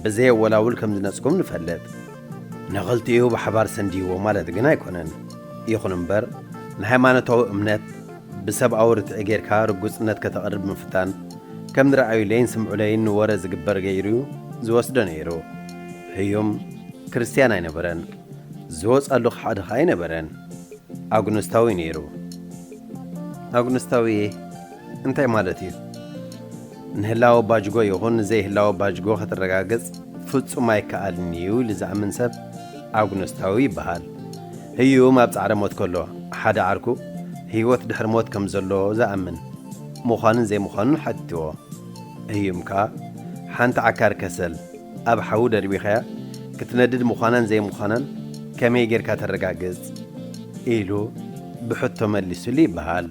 ብዘየወላውል ከም ዝነጽጉም ንፈልጥ። ንኽልቲኡ ብሓባር ሰንድይዎ ማለት ግን ኣይኮነን። ይኹን እምበር፣ ንሃይማኖታዊ እምነት ብሰብኣዊ ርትዒ ጌርካ ርጉጽነት ከተቕርብ ምፍታን፣ ከም ንረኣዩለይን ስምዑለይን ንወረ ዝግበር ገይሩ ዝወስዶ ነይሩ። ህዩም ክርስትያን ኣይነበረን። ዝወጻሉ ክሓድኻ ኣይነበረን። ኣግኖስታዊ ነይሩ። ኣግኖስታዊ እንታይ ማለት እዩ? ንህላወ ባጅጎ ይኹን ንዘይህላወ ባጅጎ ከተረጋግጽ ፍጹም ኣይከኣልን እዩ ኢሉ ዝኣምን ሰብ ኣግኖስታዊ ይበሃል። ህዩም ኣብ ጻዕረ ሞት ከሎ፣ ሓደ ዓርኩ ህይወት ድሕሪ ሞት ከም ዘሎ ዝኣምን ምዃንን ዘይምዃኑን ሓቲትዎ። ህዩም ከኣ፣ ሓንቲ ዓካር ከሰል ኣብ ሓዊ ደርቢኻያ ክትነድድ ምዃናን ዘይምዃናን ከመይ ጌርካ ተረጋግጽ? ኢሉ ብሕቶ መሊሱሉ ይበሃል።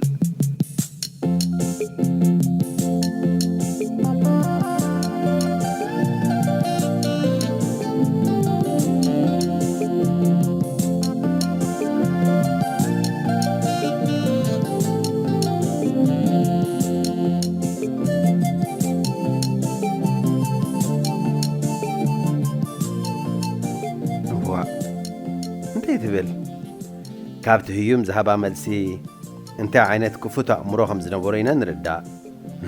እዋእ፣ እንታይ ትብል? ካብቲ ህዩም ዝሃባ መልሲ፣ እንታይ ዓይነት ክፉት ኣእምሮ ከም ዝነበሮ ኢና ንርዳእ።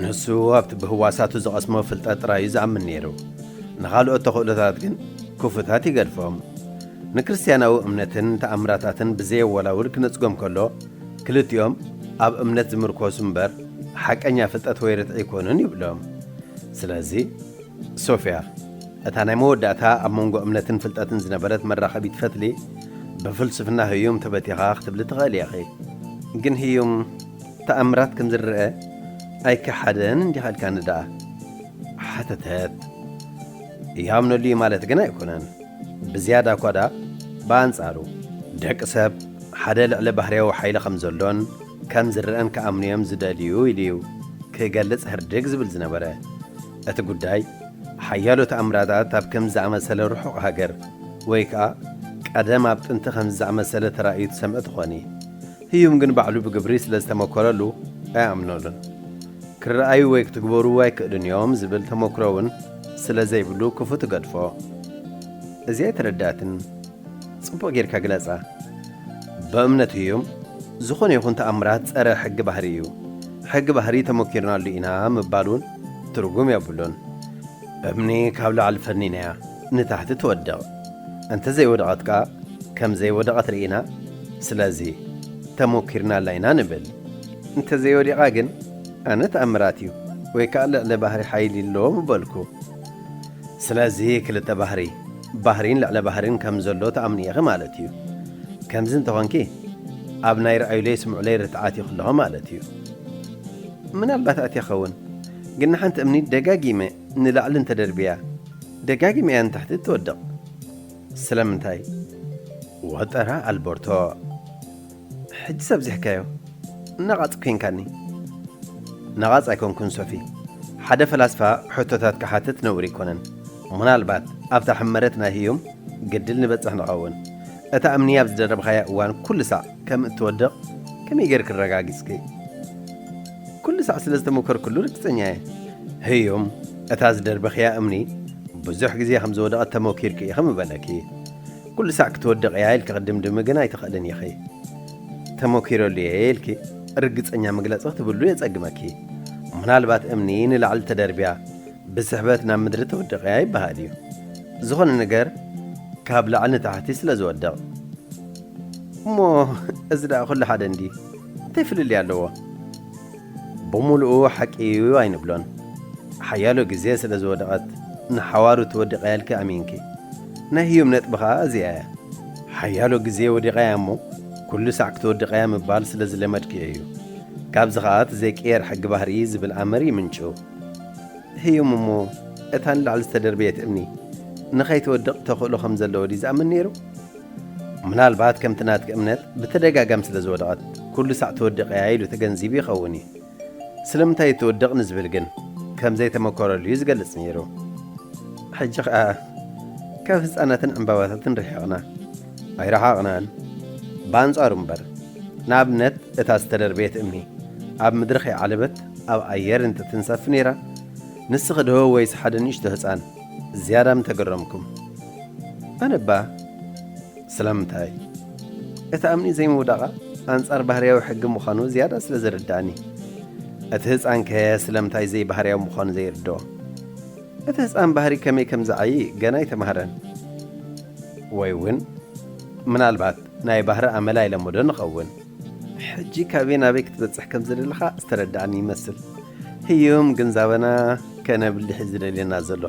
ንሱ ኣብቲ ብህዋሳቱ ዝቐስሞ ፍልጠት ጥራይ እዩ ዝኣምን ነይሩ። ንኻልኦት ተኽእሎታት ግን ክፉታት ይገድፎም። ንክርስትያናዊ እምነትን ተኣምራታትን ብዘየወላውል ክነጽጎም ከሎ፣ ክልቲኦም ኣብ እምነት ዝምርኮሱ እምበር፣ ሓቀኛ ፍልጠት ወይ ርትዒ ኣይኮኑን ይብሎም። ስለዚ፣ ሶፍያ፣ እታ ናይ መወዳእታ ኣብ መንጎ እምነትን ፍልጠትን ዝነበረት መራኸቢት ፈትሊ፣ ብፍልስፍና ህዩም ተበቲኻ ክትብሊ ትኽእሊ ኢኺ። ግን ህዩም ተኣምራት ከም ዝረአ ኣይከሓደን እንዲኻ ኢልካኒ ደኣ? ሓተተት። ይኣምነሉ እዩ ማለት ግን ኣይኮነን። ብዝያዳ እኳ ደኣ፣ ብኣንጻሩ፣ ደቂ ሰብ ሓደ ልዕለ ባህርያዊ ሓይሊ ከም ዘሎን ከም ዝረአን ክኣምኑ እዮም ዝደልዩ ኢሉ እዩ ክገልጽ ህርድግ ዝብል ዝነበረ። እቲ ጉዳይ፣ ሓያሎ ተኣምራታት ኣብ ከምዚ ዝኣመሰለ ርሑቕ ሃገር፣ ወይ ከኣ ቀደም ኣብ ጥንቲ ከምዚ ዝኣመሰለ ተራእዩ ትሰምዕ ትኾኒ። ህዩም ግን ባዕሉ ብግብሪ ስለ ዝተመኮረሉ ኣይኣምነሉን። ክረኣዩ ወይ ክትግበሩ ኣይክእሉን እዮም ዝብል ተመክሮ እውን ስለ ዘይብሉ ክፉት ትገድፎ። እዚኣ ኣይተረዳእትን። ጽቡቕ ጌርካ ግለጻ። ብእምነት ህዩም፣ ዝኾነ ይኹን ተኣምራት ጸረ ሕጊ ባህሪ እዩ። ሕጊ ባህሪ ተመኪርናሉ ኢና ምባል እውን ትርጉም የብሉን። እምኒ ካብ ላዕሊ ፈኒናያ ንታሕቲ ትወድቕ። እንተ ዘይወደቐት ከኣ ከም ዘይወደቐት ርኢና፣ ስለዚ ተመኪርናላ ኢና ንብል። እንተ ዘይወዲቓ ግን ኣነ ተኣምራት እዩ ወይ ከኣ ልዕለ ባህሪ ሓይሊ ኣለዎ ምበልኩ። ስለዚ ክልተ ባህሪ፣ ባህሪን ልዕለ ባህሪን ከም ዘሎ ትኣምኒ ኢኺ ማለት እዩ። ከምዚ እንተኾንኪ፣ ኣብ ናይ ረኣዩለይ ስምዑለይ ርትዓት ኢኺ ኣለኹ ማለት እዩ። ምናልባት ኣትያ ኸውን፣ ግን ንሓንቲ እምኒ ደጋጊመ ንላዕሊ እንተደርብያ፣ ደጋጊመ እያ ንታሕቲ ትወድቕ። ስለምንታይ? ወጠራ ኣልበርቶ። ሕጂስ ኣብዚሕካዮ። ነቓጽ ኮይንካኒ። ነቓጽ ኣይኮንኩን ሶፊ። ሓደ ፈላስፋ ሕቶታት ክሓትት ነውሪ ኣይኮነን። ምናልባት ኣብታ ሕመረት ናይ ህዩም ግድል ንበጽሕ ንኸውን። እታ እምኒ ኣብ ዝደረብኻያ እዋን ኩሉ ሳዕ ከም እትወድቕ ከመይ ጌርኪ ኣረጋጊጽኪ? ኩሉ ሳዕ ስለ ዝተመከርኩሉ ርግጸኛ እየ። ህዩም፣ እታ ዝደርበኽያ እምኒ ብዙሕ ግዜ ከም ዝወደቐት ተመኪርኪ ኢኺ ምበለኪ። ኩሉ ሳዕ ክትወድቕ እያ ኢልኪ ክትድምድሚ ግን ኣይትኽእልን ኢኺ። ተመኪረሉ እየ ኢልኪ ርግጸኛ መግለጺ ክትብሉ የጸግመኪ። ምናልባት እምኒ ንላዕሊ ተደርብያ ብስሕበት ናብ ምድሪ ትወድቕ እያ ይበሃል እዩ። ዝኾነ ነገር ካብ ላዕሊ ንታሕቲ ስለ ዝወድቕ። እሞ እዚ ደኣ ኩሉ ሓደ እንዲ፣ እንታይ ፍልልይ ኣለዎ? ብምሉኡ ሓቂ እዩ ኣይንብሎን። ሓያሎ ግዜ ስለ ዝወደቐት፣ ንሓዋሩ ትወድቕ እያ ኢልኪ ኣሚንኪ። ናይ ህዩም ነጥቢ ኸኣ እዚኣ እያ። ሓያሎ ግዜ ወዲቓ እያ እሞ፣ ኩሉ ሳዕ ክትወድቕ እያ ምባል ስለ ዝለመድክዮ እዩ። ካብዚ ኸኣ እቲ ዘይቅየር ሕጊ ባህሪ ዝብል ኣምር ይምንጩ። ህዩም እሞ፣ እታ ንላዕሊ ዝተደርበየት እምኒ ንኸይትወድቕ ተኽእሎ ከም ዘለዎ ድዩ ዝኣምን ነይሩ? ምናልባት ከምቲ ናትኪ እምነት ብተደጋጋሚ ስለ ዝወደቐት፣ ኩሉ ሳዕ ትወድቕ እያ ኢሉ ተገንዚቡ ይኸውን እዩ። ስለምንታይ ትወድቕ ንዝብል ግን ከም ዘይተመኮረሉ እዩ ዝገልጽ ነይሩ። ሕጂ ኸኣ ካብ ህጻናትን ዕምባባታትን ርሒቕና። ኣይረሓቕናን። ብኣንጻሩ እምበር፣ ንኣብነት እታ ዝተደርበየት እምኒ ኣብ ምድሪ ከይዓለበት ኣብ ኣየር እንተትንሳፍ ነይራ፣ ንስኺ ዶ ወይስ ሓደ ንእሽቶ ህጻን ዝያዳ ምተገረምኩም። ኣነ እባ ስለምንታይ? እቲ ኣምኒ ዘይምውዳቓ ኣንጻር ባህርያዊ ሕጊ ምዃኑ ዝያዳ ስለ ዘረዳእኒ። እቲ ህጻንከ ስለምንታይ ዘይባህርያዊ ምዃኑ ዘይርድኦ? እቲ ህጻን ባህሪ ከመይ ከም ዝዓዪ ገና ኣይተማህረን። ወይ እውን ምናልባት ናይ ባህሪ ኣመል ኣይለመዶ ንኸውን። ሕጂ ካበይ ናበይ ክትበጽሕ ከም ዝደለኻ ዝተረዳእኒ ይመስል። ህዩም ግንዛበና ከነብልሕ እዩ ዝደልየና ዘሎ።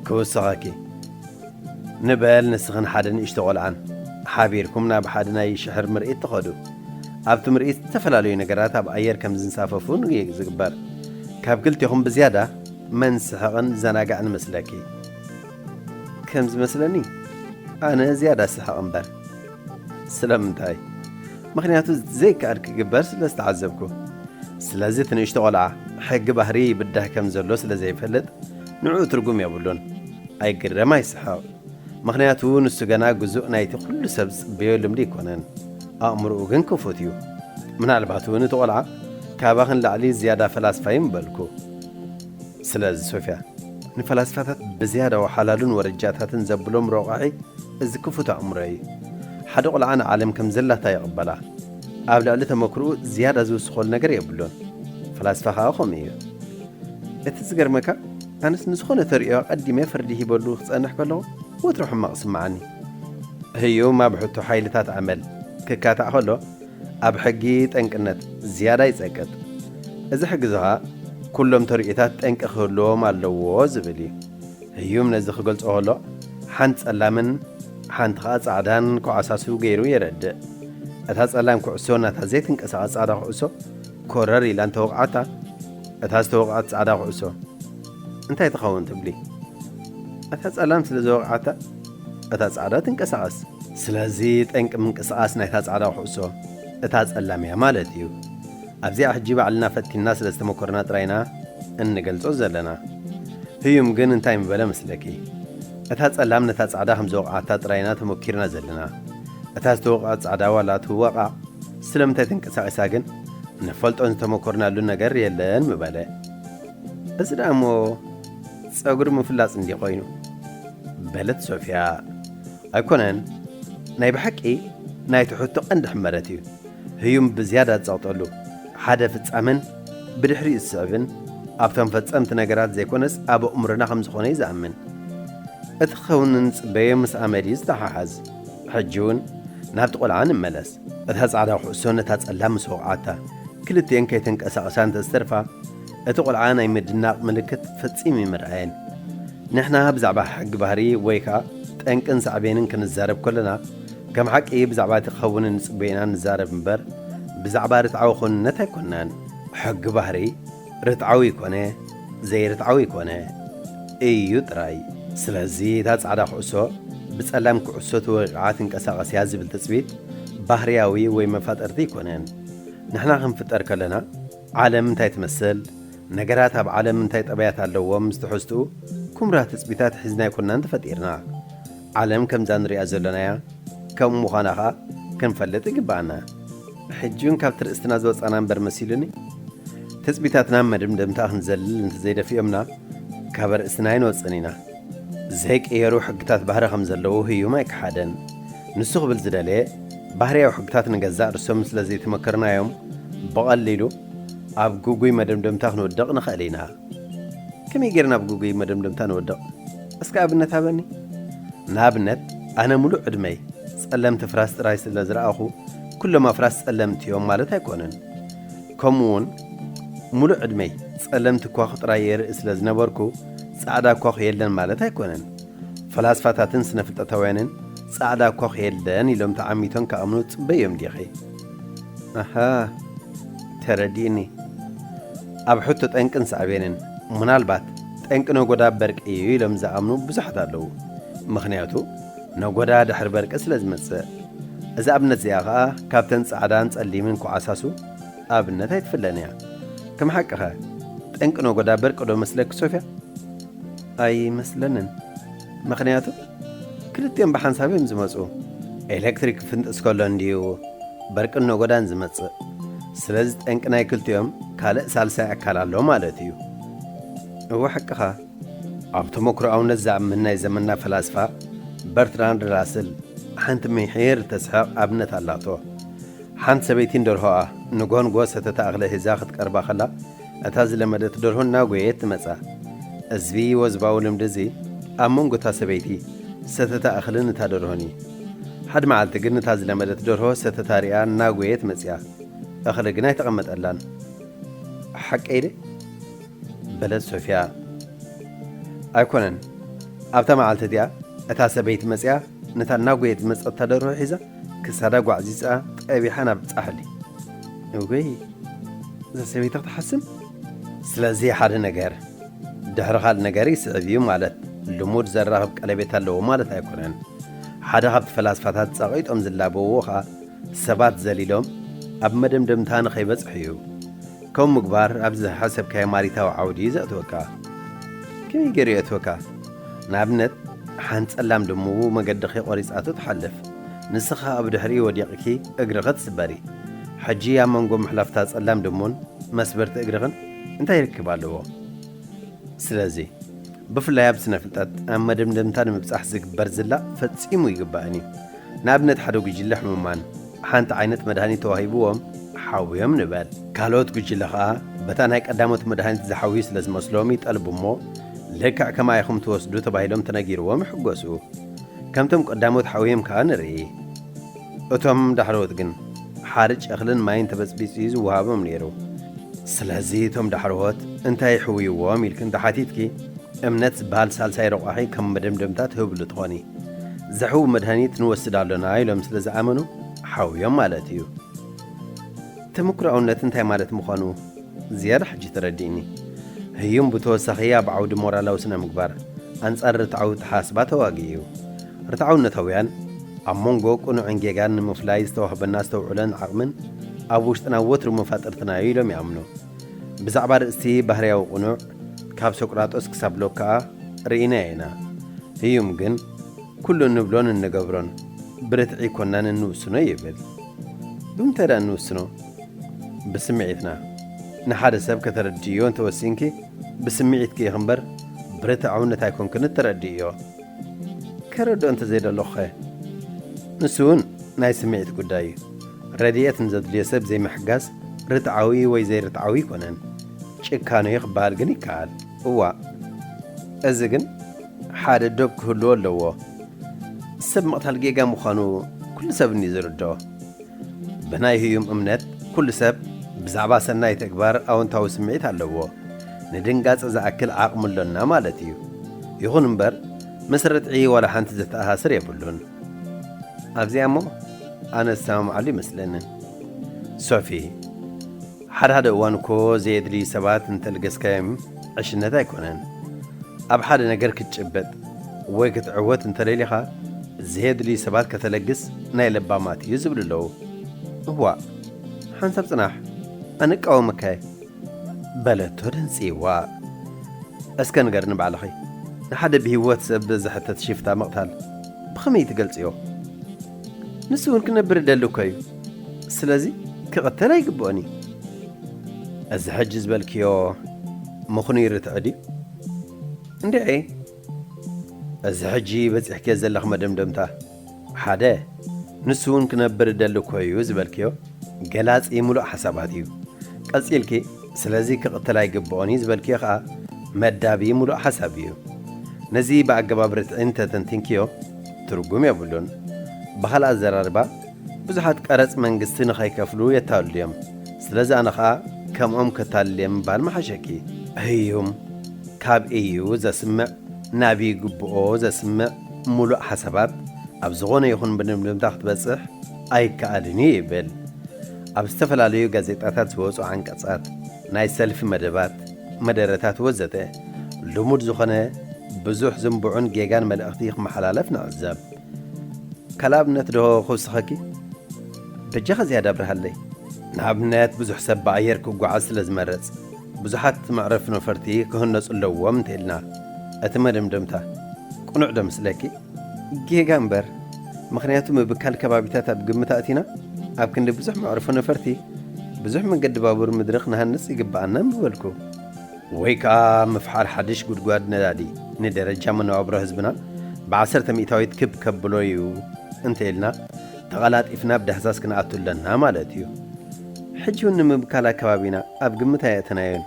ክውስኸኪ ንበል፣ ንስኽን ሓደ ንእሽቶ ቆልዓን ሓቢርኩም ናብ ሓደ ናይ ሽሕር ምርኢት ትኸዱ። ኣብቲ ምርኢት ዝተፈላለዩ ነገራት ኣብ ኣየር ከም ዝንሳፈፉ እዩ ዝግበር። ካብ ክልቴኹም ብዝያዳ መን ዝስሕቕን ዘናጋዕን መስለኪ? ከም ዝመስለኒ ኣነ ዝያዳ ስሕቕ እምበር። ስለምንታይ? ምኽንያቱ ዘይከኣል ክግበር ስለ ዝተዓዘብኩ። ስለዚ እቲ ንእሽቶ ቆልዓ ሕጊ ባህሪ ይብዳህ ከም ዘሎ ስለ ዘይፈልጥ ንዕኡ ትርጉም የብሉን። ኣይግረም ኣይስሕቕ። ምኽንያቱ ንሱ ገና ግዙእ ናይቲ ኩሉ ሰብ ዝጽበዮ ልምዲ ኣይኮነን። ኣእምሮኡ ግን ክፉት እዩ። ምናልባት እውን እቲ ቆልዓ ካባኽን ላዕሊ ዝያዳ ፈላስፋ እዩ ምበልኩ። ስለዚ ሶፍያ፣ ንፈላስፋታት ብዝያዳ ወሓላሉን ወረጃታትን ዘብሎም ረቋሒ እዚ ክፉት ኣእምሮ እዩ። ሓደ ቆልዓ ንዓለም ከም ዘላታ ይቕበላ። ኣብ ልዕሊ ተመክርኡ ዝያዳ ዝውስኸሉ ነገር የብሉን። ፈላስፋ ከኣ ከምኡ እዩ። እቲ ዝገርመካ፣ ኣነስ ንዝኾነ ተርእዮ ኣቐዲመ ፍርዲ ሂበሉ ክጸንሕ ከለኹ ወትሩ ሕማቕ ይስምዓኒ። ህዩም ኣብ ሕቶ ሓይልታት ኣመል ክካታዕ ከሎ ኣብ ሕጊ ጠንቅነት ዝያዳ ይጸቅጥ። እዚ ሕጊ እዚ ኸኣ ኩሎም ተርእዮታት ጠንቂ ክህልዎም ኣለዎ ዝብል እዩ። ህዩም ነዚ ክገልጾ ከሎ ሓንቲ ጸላምን ሓንቲ ኸኣ ጻዕዳን ክዓሳስቡ ገይሩ የረድእ። እታ ጸላም ኩዕሶ ናታ ዘይትንቀሳቐስ ጻዕዳ ኩዕሶ ኮረር ኢላ እንተወቕዓታ፣ እታ ዝተወቕዐት ጻዕዳ ኩዕሶ እንታይ ትኸውን ትብሊ? እታ ጸላም ስለ ዝወቕዓታ እታ ጻዕዳ ትንቀሳቐስ። ስለዚ ጠንቂ ምንቅስቓስ ናይታ ጻዕዳ ኩዕሶ እታ ጸላም እያ ማለት እዩ። ኣብዚኣ ሕጂ ባዕልና ፈቲንና ስለ ዝተመኮርና ጥራይና እንገልጾ ዘለና። ህዩም ግን እንታይ ምበለ መስለኪ? እታ ጸላም ነታ ጻዕዳ ከም ዝወቕዓታ ጥራይና ተመኪርና ዘለና። እታ ዝተወቕዐት ጻዕዳ ዋላ ትወቓዕ ስለምንታይ ተንቀሳቒሳ ግን ንፈልጦን ዝተመኮርናሉ ነገር የለን ምበለ። እዚ ደኣ እሞ ጸጉሪ ምፍላጽ እንዲ ኮይኑ? በለት ሶፍያ። ኣይኮነን፣ ናይ ብሓቂ ናይቲ ሕቶ ቀንዲ ሕመረት እዩ። ህዩም ብዝያዳ ዝጸቕጠሉ ሓደ ፍጻመን ብድሕሪኡ ዝስዕብን ኣብቶም ፈጸምቲ ነገራት ዘይኮነስ ኣብ ኣእምሮና ከም ዝኾነ እዩ ዝኣምን። እቲ ክኸውን እንጽበዮ ምስ ኣመል እዩ ዝተሓሓዝ። ሕጂ እውን ናብቲ ቆልዓ ንመለስ። እታ ጻዕዳ ኩዕሶ ነታ ጸላም ምስ ወቕዓታ፣ ክልቲኤን ከይተንቀሳቐሳ እንተ ዝተርፋ፣ እቲ ቆልዓ ናይ ምድናቕ ምልክት ፈጺሙ ኣይምርኣየን። ንሕና ብዛዕባ ሕጊ ባህሪ ወይ ከኣ ጠንቅን ሳዕቤንን ክንዛረብ ከለና፣ ከም ሓቂ ብዛዕባ እቲ ክኸውን እንጽበዮ ኢና ንዛረብ እምበር፣ ብዛዕባ ርትዓዊ ክውንነት ኣይኮንናን። ሕጊ ባህሪ ርትዓዊ ይኮነ ዘይርትዓዊ ይኮነ፣ እዩ ጥራይ። ስለዚ እታ ጻዕዳ ኩዕሶ ብጸላም ኩዕሶ ተወቒዓ ትንቀሳቐስ እያ ዝብል ትጽቢት ባህርያዊ ወይ መፋጠርቲ ኣይኮነን። ንሕና ክንፍጠር ከለና፣ ዓለም እንታይ ትመስል፣ ነገራት ኣብ ዓለም እንታይ ጠባያት ኣለዎም ምስ ትሕዝትኡ፣ ኩምራ ትጽቢታት ሒዝና ኣይኮንናን ተፈጢርና። ዓለም ከምዛ ንሪኣ ዘሎናያ ከም ምዃና ኸኣ ክንፈልጥ ይግብኣና። ሕጂ እውን ካብቲ ርእስትና ዝወጻና እምበር መሲሉኒ። ትጽቢታትና መደምደምታ ክንዘልል እንተዘይደፊኦምና፣ ካብ ርእስና ኣይንወጽእን ኢና። ዘይቅየሩ ሕግታት ባህሪ ከም ዘለዉ ህዩም ኣይከሓደን። ንሱ ክብል ዝደለየ፣ ባህርያዊ ሕግታት ንገዛእ ርእሶም ስለ ዘይተመከርናዮም፣ ብቐሊሉ ኣብ ግጉይ መደምደምታ ክንወድቕ ንኽእል ኢና። ከመይ ጌርና ኣብ ግጉይ መደምደምታ ንወድቕ? እስከ ኣብነት ሃበኒ። ንኣብነት፣ ኣነ ሙሉእ ዕድመይ ጸለምቲ ፍራስ ጥራይ ስለ ዝረኣኹ፣ ኩሎም ኣፍራስ ጸለምቲ እዮም ማለት ኣይኮነን። ከምኡ እውን፣ ሙሉእ ዕድመይ ጸለምቲ ኳኽ ጥራይ የርኢ ስለ ዝነበርኩ፣ ጻዕዳ ኳኽ የለን ማለት ኣይኮነን። ፈላስፋታትን ስነ-ፍልጠታውያንን ጻዕዳ ኳኽ የለን ኢሎም ተዓሚቶም ክኣምኑ ትጽበዮም ዲኺ? ኣሃ፣ ተረዲእኒ። ኣብ ሕቶ ጠንቅን ሳዕቤንን፣ ምናልባት ጠንቂ ነጎዳ በርቂ እዩ ኢሎም ዝኣምኑ ብዙሓት ኣለዉ። ምኽንያቱ፣ ነጎዳ ድሕሪ በርቂ ስለ ዝመጽእ። እዛ ኣብነት እዚኣ ኸኣ ካብተን ጻዕዳን ጸሊምን ኮዓሳሱ ኣብነት ኣይትፍለን እያ። ከም ሓቅኸ፣ ጠንቂ ነጎዳ በርቂ ዶ መስለኪ ሶፍያ? ኣይመስለንን። ምኽንያቱ፣ ክልቲኦም ብሓንሳብ እዮም ዝመጹ። ኤሌክትሪክ ክፍንጥስ ከሎ እንድዩ በርቅን ነጎዳን ዝመጽእ። ስለዚ ጠንቂ ናይ ክልቲኦም ካልእ ሳልሳይ ኣካል ኣሎ ማለት እዩ። እወ ሓቅኻ። ኣብ ተመክሮኣውነት ዝኣምን ናይ ዘመንና ፈላስፋ በርትራንድ ራስል ሓንቲ ምሒር ተስሕቕ ኣብነት ኣላቶ። ሓንቲ ሰበይቲ ንደርሆኣ ንጎንጎ ሰተታ እኽሊ ሒዛ ክትቀርባ ከላ፣ እታ ዝለመደት ደርሆ እናጎየት ትመጻ። እዚ ወዝባዊ ልምዲ እዚ ኣብ መንጎ እታ ሰበይቲ ሰተታ እኽልን እታ ደርሆን እዩ። ሓደ መዓልቲ ግን እታ ዝለመደት ደርሆ ሰተታ ሪኣ እናጎየት መጽያ። እኽሊ ግን ኣይተቐመጠላን። ሓቀይ ድየ? በለት ሶፊያ። ኣይኮነን። ኣብታ መዓልቲ እቲኣ እታ ሰበይቲ መጺኣ ነታ እናጎየት ዝመጸታ ደርሆ ሒዛ ክሳዳ ጓዕዚጻ ጠቢሓ ናብ ጻሕሊ። እወይ፣ እዛ ሰበይቲ ክትሓስም። ስለዚ ሓደ ነገር ድሕሪ ካልእ ነገር ይስዕብ እዩ ማለት ልሙድ ዘራኽብ ቀለቤት ኣለዎ ማለት ኣይኮነን። ሓደ ካብቲ ፈላስፋታት ጸቒጦም ዝላበዎ ኸኣ ሰባት ዘሊሎም ኣብ መደምደምታ ንኸይበጽሑ እዩ። ከምኡ ምግባር ኣብዚ ዝሓሰብካዮ ማሪታዊ ዓውዲ እዩ ዘእትወካ። ከመይ ገይሩ የእትወካ? ንኣብነት፣ ሓንቲ ጸላም ድሙ መገድኺ ቆሪጻቶ ትሓልፍ። ንስኻ ኣብ ድሕሪኡ ወዲቕኪ እግርኺ ትስበሪ። ሕጂ ኣብ መንጎ ምሕላፍታ ጸላም ድሙን መስበርቲ እግርኽን እንታይ ርክብ ኣለዎ? ስለዚ፣ ብፍላይ ኣብ ስነ ፍልጠት ኣብ መደምደምታ ንምብጻሕ ዝግበር ዝላ ፈጺሙ ይግባእን እዩ። ንኣብነት፣ ሓደ ጉጅለ ሕሙማን ሓንቲ ዓይነት መድሃኒት ተዋሂብዎም ሓውዮም ንበል። ካልኦት ጉጅለ ኸኣ በታ ናይ ቀዳሞት መድሃኒት ዝሓውዩ ስለ ዝመስሎም ይጠልቡ እሞ፣ ልክዕ ከማይ ኢኹም ትወስዱ ተባሂሎም ተነጊርዎም ይሕጎሱ። ከምቶም ቀዳሞት ሓውዮም ከኣ ንርኢ። እቶም ዳሕረዎት ግን ሓርጭ እኽልን ማይን ተበጽቢጹ እዩ ዝወሃቦም ነይሩ። ስለዚ እቶም ዳሕረዎት እንታይ ይሕውይዎም ኢልኪ እንተሓቲትኪ፣ እምነት ዝበሃል ሳልሳይ ረቋሒ ከም መደምደምታ ትህብሉ ትኾኒ። ዘሕዊ መድሃኒት ንወስድ ኣሎና ኢሎም ስለ ዝኣመኑ ሓውዮም ማለት እዩ። ተመክሮኣውነት እንታይ ማለት ምዃኑ ዝያዳ ሕጂ ተረዲእኒ። ህዩም ብተወሳኺ ኣብ ዓውዲ ሞራላዊ ስነ ምግባር ኣንጻር ርትዓዊ ኣተሓሳስባ ተዋጊኡ እዩ። ርትዓውነታውያን ኣብ መንጎ ቅኑዕን ጌጋን ንምፍላይ ዝተዋህበና ኣስተውዕሎን ዓቕምን ኣብ ውሽጥና ወትሩ መፋጥርትና እዩ ኢሎም ይኣምኑ። ብዛዕባ ርእስቲ ባህርያዊ ቅኑዕ ካብ ሶቅራጦስ ክሳብ ሎክ ከኣ ርኢናዮ ኢና። ህዩም ግን ኩሉ እንብሎን እንገብሮን ብርትዒ ኮናን እንውስኖ ይብል። ብምንታይ ደኣ እንውስኖ? ብስምዒትና። ንሓደ ሰብ ከተረድእዮ እንተወሲንኪ ብስምዒትኪ ኢኺ እምበር ብርትዓውነት ኣይኮንክን እተረድእዮ። ከረድኦ እንተዘይደለኹኸ? ንሱ እውን ናይ ስምዒት ጉዳይ እዩ። ረድኤት ንዘድልዮ ሰብ ዘይምሕጋዝ ርትዓዊ ወይ ዘይርትዓዊ ኣይኮነን። ጭካነ እዩ ክበሃል ግን ይከኣል። እዋእ፣ እዚ ግን ሓደ ዶብ ክህልዎ ኣለዎ። ሰብ ምቕታል ጌጋ ምዃኑ ኩሉ ሰብ እንድዩ ዝርድኦ። ብናይ ህዩም እምነት ኩሉ ሰብ ብዛዕባ ሰናይ ተግባር ኣወንታዊ ስምዒት ኣለዎ። ንድንጋጸ ዝኣክል ዓቕሚ ኣሎና ማለት እዩ። ይኹን እምበር ምስ ርትዒ ዋላ ሓንቲ ዘተኣሳስር የብሉን። ኣብዚኣ እሞ ኣነ ዝሰማምዓሉ ይመስለኒ። ሶፊ፣ ሓደ ሓደ እዋን እኮ ዘየድልዩ ሰባት እንተልገስካዮም ዕሽነት ኣይኮነን። ኣብ ሓደ ነገር ክትጭበጥ ወይ ክትዕወት እንተደሊኻ ዘየድልዩ ሰባት ከተለግስ ናይ ለባማት እዩ ዝብሉ ኣለዉ። እዋእ፣ ሓንሳብ ጽናሕ፣ ኣነ እቃወመካ'የ። በለቶ ደንጽይዋ። እስከ ንገርኒ ባዕልኺ፣ ንሓደ ብህይወት ሰብ ዘሕተት ሽፍታ ምቕታል ብኸመይ ትገልጽዮ? ንሱ እውን ክነብር ይደሊ እኮ እዩ። ስለዚ ክቕተል ኣይግብኦን እዩ። እዚ ሕጂ ዝበልክዮ ምኽኑይ ርትዒ ድዩ? እንድዒ፣ እዚ ሕጂ በጺሕክዮ ዘለኺ መደምደምታ፣ ሓደ፣ ንሱ እውን ክነብር ይደሊ እኮ እዩ ዝበልክዮ ገላጺ ምሉእ ሓሳባት እዩ። ቀጺልኪ፣ ስለዚ ክቕተል ኣይግብኦን እዩ ዝበልክዮ ኸኣ መዳቢ ምሉእ ሓሳብ እዩ። ነዚ ብኣገባብ ርትዒ እንተተንቲንክዮ ትርጉም የብሉን። ብኻልእ ኣዘራርባ፣ ብዙሓት ቀረጽ መንግስቲ ንኸይከፍሉ የታልሉ እዮም። ስለዚ ኣነ ኸኣ ከምኦም ከታልል እየ ምባል ምሓሸኪ። ህዩም፣ ካብ እዩ ዘስምዕ ናብ ይግብኦ ዘስምዕ ምሉእ ሓሳባት ኣብ ዝኾነ ይኹን መደምደምታ ክትበጽሕ ኣይከኣልን እዩ ይብል። ኣብ ዝተፈላለዩ ጋዜጣታት ዝወጹ ዓንቀጻት፣ ናይ ሰልፊ መደባት፣ መደረታት ወዘተ ልሙድ ዝኾነ ብዙሕ ዝንቡዕን ጌጋን መልእኽቲ ክመሓላለፍ ንዕዘብ። ካልእ ኣብነት ዶ ክውስኸኪ? በጃኻ ዝያዳ ኣብርሃለይ። ንኣብነት ብዙሕ ሰብ ብኣየር ክጓዓዝ ስለ ዝመርጽ ብዙሓት መዕረፊ ነፈርቲ ክህነጹ ኣለዎም እንተኢልና እቲ መደምደምታ ቅኑዕ ዶ ምስለኪ? ጌጋ እምበር፣ ምኽንያቱ ምብካል ከባቢታት ኣብ ግምት ኣእቲና ኣብ ክንዲ ብዙሕ መዕርፎ ነፈርቲ ብዙሕ መንገዲ ባቡር ምድሪ ክንሃንጽ ይግብኣና ምበልኩ። ወይ ከኣ ምፍሓር ሓድሽ ጉድጓድ ነዳዲ። ንደረጃ መነባብሮ ህዝብና ብዓሰርተ ሚእታዊት ክብ ከብሎ እዩ እንተ ኢልና፣ ተቐላጢፍና ኣብ ዳህሳስ ክንኣቱ ኣለና ማለት እዩ። ሕጂ እውን ንምብካል ኣከባቢና ኣብ ግምት ኣየእተናዮን።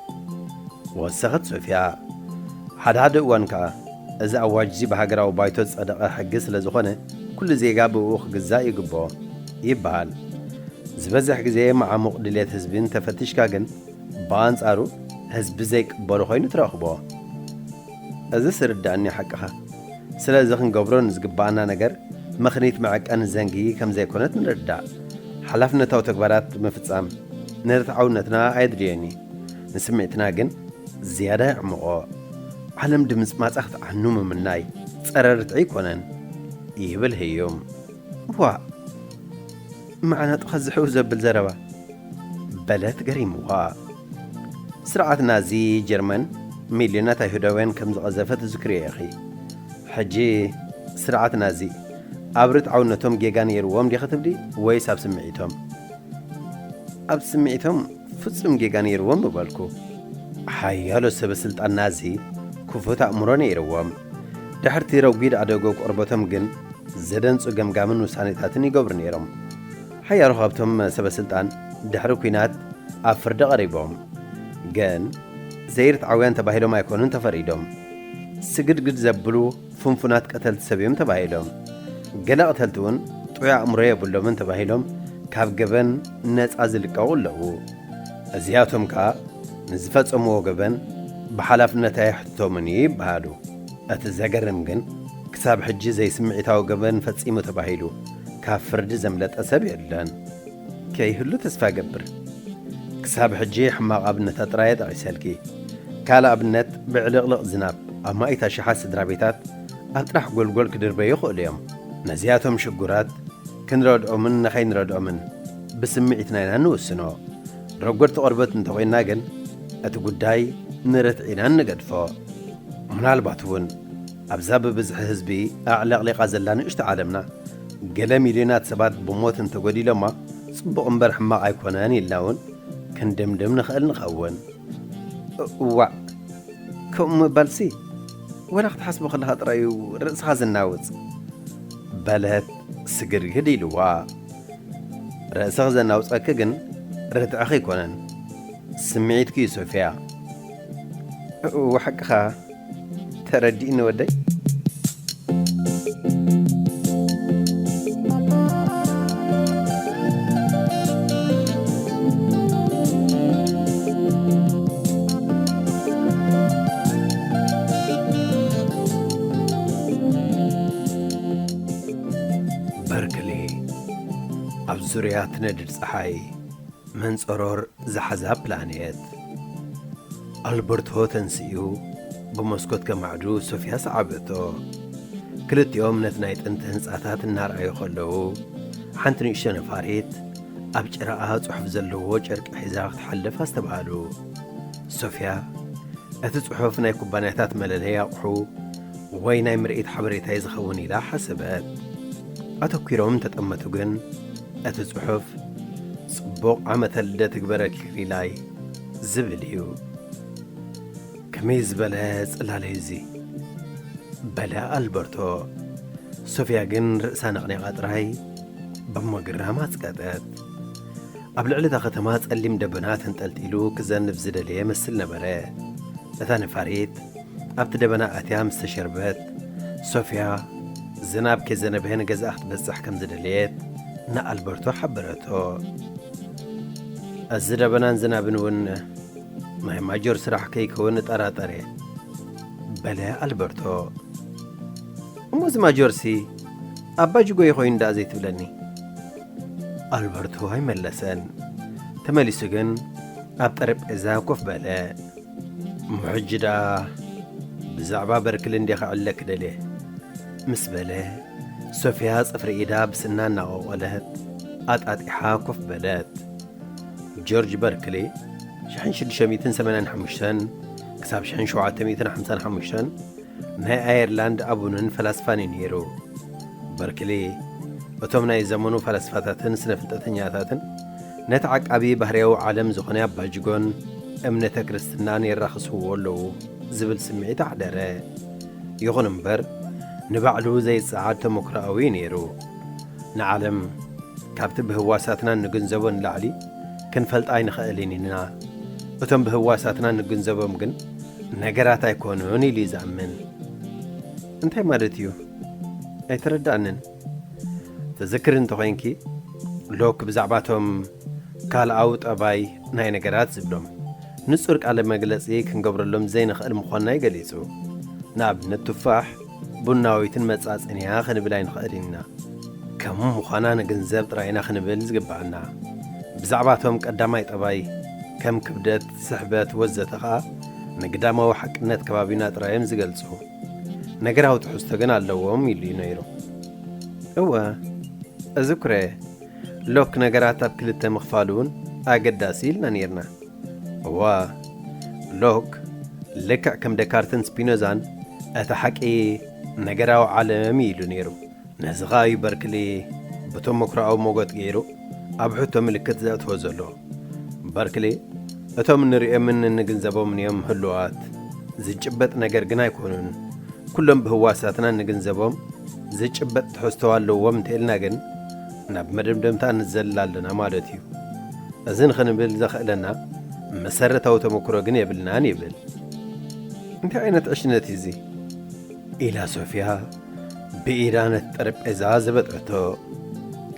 ወሰኸት ሶፊያ። ሓደ ሓደ እዋን ከኣ፣ እዚ ኣዋጅ እዚ ብሃገራዊ ባይቶ ዝጸደቐ ሕጊ ስለ ዝኾነ፣ ኩሉ ዜጋ ብእኡ ክግዛእ ይግብኦ ይበሃል። ዝበዝሕ ግዜ መዓሙቕ ድሌት ህዝቢ እንተፈቲሽካ ግን፣ ብኣንጻሩ ህዝቢ ዘይቅበሎ ኮይኑ ትረኽቦ። እዚ ስርዳእኒ ሓቅኻ። ስለዚ ክንገብሮ ንዝግባኣና ነገር ምኽኒት መዐቀኒ ዘንጊ ከም ዘይኮነት ንርዳእ። ሓላፍነታዊ ተግባራት ምፍጻም ንርትዓውነትና ኣየድልዮን እዩ። ንስምዒትና ግን ዝያዳ የዕምቖ። ዓለም ድምጽማጻ ክትዓኑ ምምናይ ጸረ ርትዒ ኣይኮነን ይብል ህዩም። ዋእ! መዓናጥኻ ዝሕው ዘብል ዘረባ፣ በለት ገሪምዋ። ስርዓት ናዚ ጀርመን ሚልዮናት ኣይሁዳውያን ከም ዝቐዘፈ ትዝክርዮ ኢኺ። ሕጂ ስርዓት ናዚ ኣብ ርትዓውነቶም ጌጋ ነይርዎም ዲኺ ትብሊ ወይስ ኣብ ስምዒቶም? ኣብ ስምዒቶም ፍጹም ጌጋ ነይርዎም ምበልኩ። ሓያሎ ሰበ ስልጣን ናዚ ክፉት ኣእምሮ ነይርዎም። ድሕርቲ ረጒድ ኣደጎ ቆርበቶም ግን ዘደንጹ ገምጋምን ውሳኔታትን ይገብሩ ነይሮም። ሓያሎ ካብቶም ሰበ ስልጣን ድሕሪ ኲናት ኣብ ፍርዲ ቀሪቦም። ግን ዘይርትዓውያን ተባሂሎም ኣይኮኑን ተፈሪዶም። ስግድግድ ዘብሉ ፍንፉናት ቀተልቲ ሰብ እዮም ተባሂሎም። ገለ ቀተልቲ እውን ጥዑይ ኣእምሮ የብሎምን ተባሂሎም ካብ ገበን ነጻ ዝልቀቑ ኣለዉ። እዚኣቶም ከኣ ንዝፈጸምዎ ገበን ብሓላፍነት ኣይሕትቶምን እዩ ይበሃሉ። እቲ ዘገርም ግን፣ ክሳብ ሕጂ ዘይስምዒታዊ ገበን ፈጺሙ ተባሂሉ ካብ ፍርዲ ዘምለጠ ሰብ የለን። ከይህሉ ተስፋ እገብር። ክሳብ ሕጂ ሕማቕ ኣብነታት ጥራይ እየ ጠቒሰልኪ። ካልእ ኣብነት፣ ብዕልቕልቕ ዝናብ ኣማኢት ኣሽሓት ስድራ ቤታት ኣብ ጥራሕ ጎልጎል ክድርበዩ ይኽእሉ እዮም። ነዚኣቶም ሽጉራት ክንረድኦምን ንኸይንረድኦምን ብስምዒትና ኢና ንውስኖ። ረጎድቲ ቆርበት እንተኾይንና ግን፣ እቲ ጉዳይ ንርትዒ ኢና እንገድፎ። ምናልባት እውን ኣብዛ ብብዝሒ ህዝቢ ኣዕለቕሊቓ ዘላ ንእሽቶ ዓለምና፣ ገለ ሚልዮናት ሰባት ብሞት እንተጎዲሎማ፣ ጽቡቕ እምበር ሕማቕ ኣይኮነን ኢልና እውን ክንድምድም ንኽእል ንኸውን። እዋእ፣ ከምኡ ምባልሲ፣ ወላ ክትሓስቦ ከለኻ ጥራይ እዩ ርእስኻ ዝናወጽ፣ በለት ስግድግድ ኢልዋ። ርእስኺ ዘናውጸኪ ግን ርትዕኺ ኣይኮነን፣ ስምዒትኪ እዩ ሶፊያ። እው፣ ሓቅኻ፣ ተረዲእኒ ወደይ። በርክሊ ኣብ ዙርያ ትነድድ ጸሓይ መንጸሮር ዝሓዛ ፕላኔት። ኣልበርቶ ተንሲኡ ብመስኮት ከማዕዱ ሶፊያ ሰዓበቶ። ክልቲኦም ነቲ ናይ ጥንቲ ህንጻታት እናረኣዩ ከለዉ፣ ሓንቲ ንእሽቶ ነፋሪት ኣብ ጭራኣ ጽሑፍ ዘለዎ ጨርቂ ሒዛ ክትሓልፍ ኣስተብሃሉ። ሶፊያ፣ እቲ ጽሑፍ ናይ ኩባንያታት መለለዪ ኣቑሑ ወይ ናይ ምርኢት ሓበሬታይ ዝኸውን ኢላ ሓሰበት። ኣተኲሮም እንተጠመቱ ግን፣ እቲ ጽሑፍ፣ "ጽቡቕ ዓመተ ልደት ይግበረልኪ ሪላይ" ዝብል እዩ። "ከመይ ዝበለ ጽላለ እዩ እዚ?" በለ ኣልበርቶ። ሶፊያ ግን ርእሳ ነቕኒቓ ጥራይ ብምግራም ኣጽቀጠት። ኣብ ልዕሊ እታ ከተማ ጸሊም ደበና ተንጠልጢሉ ክዘንብ ዝደለየ መስል ነበረ። እታ ነፋሪት ኣብቲ ደበና ኣትያ ምስ ተሸርበት፣ ሶፊያ ዝናብ ከይዘነበ ንገዛኣ ክትበጽሕ ከም ዝደለየት ንኣልበርቶ ሓበረቶ። "እዚ ደበናን ዝናብን እውን ናይ ማጆር ስራሕ ከይከውን እጠራጠር እየ" በለ ኣልበርቶ። "እሞ እዚ ማጆርሲ ኣባ ጅጎ ኮይኑ ደኣ ዘይትብለኒ?" ኣልበርቶ ኣይመለሰን። ተመሊሱ ግን ኣብ ጠረጴዛ ኮፍ በለ። "እሞ ሕጂ ደኣ ብዛዕባ በርክሊ እንዴ ክዕለክ ደልየ?" ምስ በለ፣ ሶፊያ ጽፍሪ ኢዳ ብስና እናቖቖለት ኣጣጢሓ ኮፍ በለት። ጆርጅ በርክሊ፣ ሽሕን ሽዱሽተ ሚእትን ሰማንያን ሓሙሽተን ክሳብ ሽሕን ሸውዓተ ሚእትን ሓምሳን ሓሙሽተን ናይ ኣየርላንድ ኣቡንን ፈላስፋን እዩ ነይሩ። በርክሊ፣ እቶም ናይ ዘመኑ ፈላስፋታትን ስነ-ፍልጠተኛታትን ነቲ ዓቃቢ ባህርያዊ ዓለም ዝኾነ ኣባጅጎን እምነተ ክርስትናን የራኽስዎ ኣለዉ ዝብል ስምዒት ኣሕደረ። ይኹን እምበር፣ ንባዕሉ ዘይጸዓድ ተመክሮኣዊ እዩ ነይሩ። ንዓለም ካብቲ ብህዋሳትና እንግንዘቦ ንላዕሊ ክንፈልጣ ኣይንኽእልን ኢና። እቶም ብህዋሳትና እንግንዘቦም ግን ነገራት ኣይኮኑን ኢሉ እዩ ዝኣምን። እንታይ ማለት እዩ? ኣይተረዳእንን። ትዝክር እንተኾይንኪ፣ ሎክ ብዛዕባቶም ካልኣዊ ጠባይ ናይ ነገራት ዝብሎም ንጹር ቃለ መግለጺ ክንገብረሎም ዘይንኽእል ምዃንና እዩ ገሊጹ። ንኣብነት፣ ቱፋሕ ቡናዊትን መጻጽን እያ ክንብል ኣይንኽእልን ኢና። ከም ምዃና ንግንዘብ ጥራይ ኢና ክንብል ዝግብኣና። ብዛዕባቶም ቀዳማይ ጠባይ፣ ከም ክብደት፣ ስሕበት፣ ወዘተ ኸኣ፣ ንግዳማዊ ሓቅነት ከባቢና ጥራይ እዮም ዝገልጹ። ነገራዊ ትሕዝቶ ግን ኣለዎም ኢሉ እዩ ነይሩ። እወ፣ እዝክሮ እየ። ሎክ ነገራት ኣብ ክልተ ምኽፋሉ እውን ኣገዳሲ ኢልና ነይርና። እዋ፣ ሎክ ልክዕ ከም ደካርትን ስፒኖዛን እቲ ሓቂ ነገራዊ ዓለም እዩ ኢሉ ነይሩ። ነዚ ኸኣ እዩ በርክሊ ብተመክሮኣዊ ሞገት ገይሩ ኣብ ሕቶ ምልክት ዘእትዎ ዘሎ። በርክሊ፣ እቶም እንርእዮምን እንግንዘቦምን እዮም ህሉዋት፣ ዝጭበጥ ነገር ግን ኣይኮኑን። ኩሎም ብህዋሳትና እንግንዘቦም ዝጭበጥ ትሕዝቶ ኣለዎም እንተኢልና ግን ናብ መደምደምታ ንዘልል ኣለና ማለት እዩ። እዚ ንኽንብል ዘኽእለና መሰረታዊ ተመክሮ ግን የብልናን ይብል። እንታይ ዓይነት ዕሽነት እዩ እዚ? ኢላ ሶፊያ ብኢዳ ነቲ ጠረጴዛ ዘበጠቶ።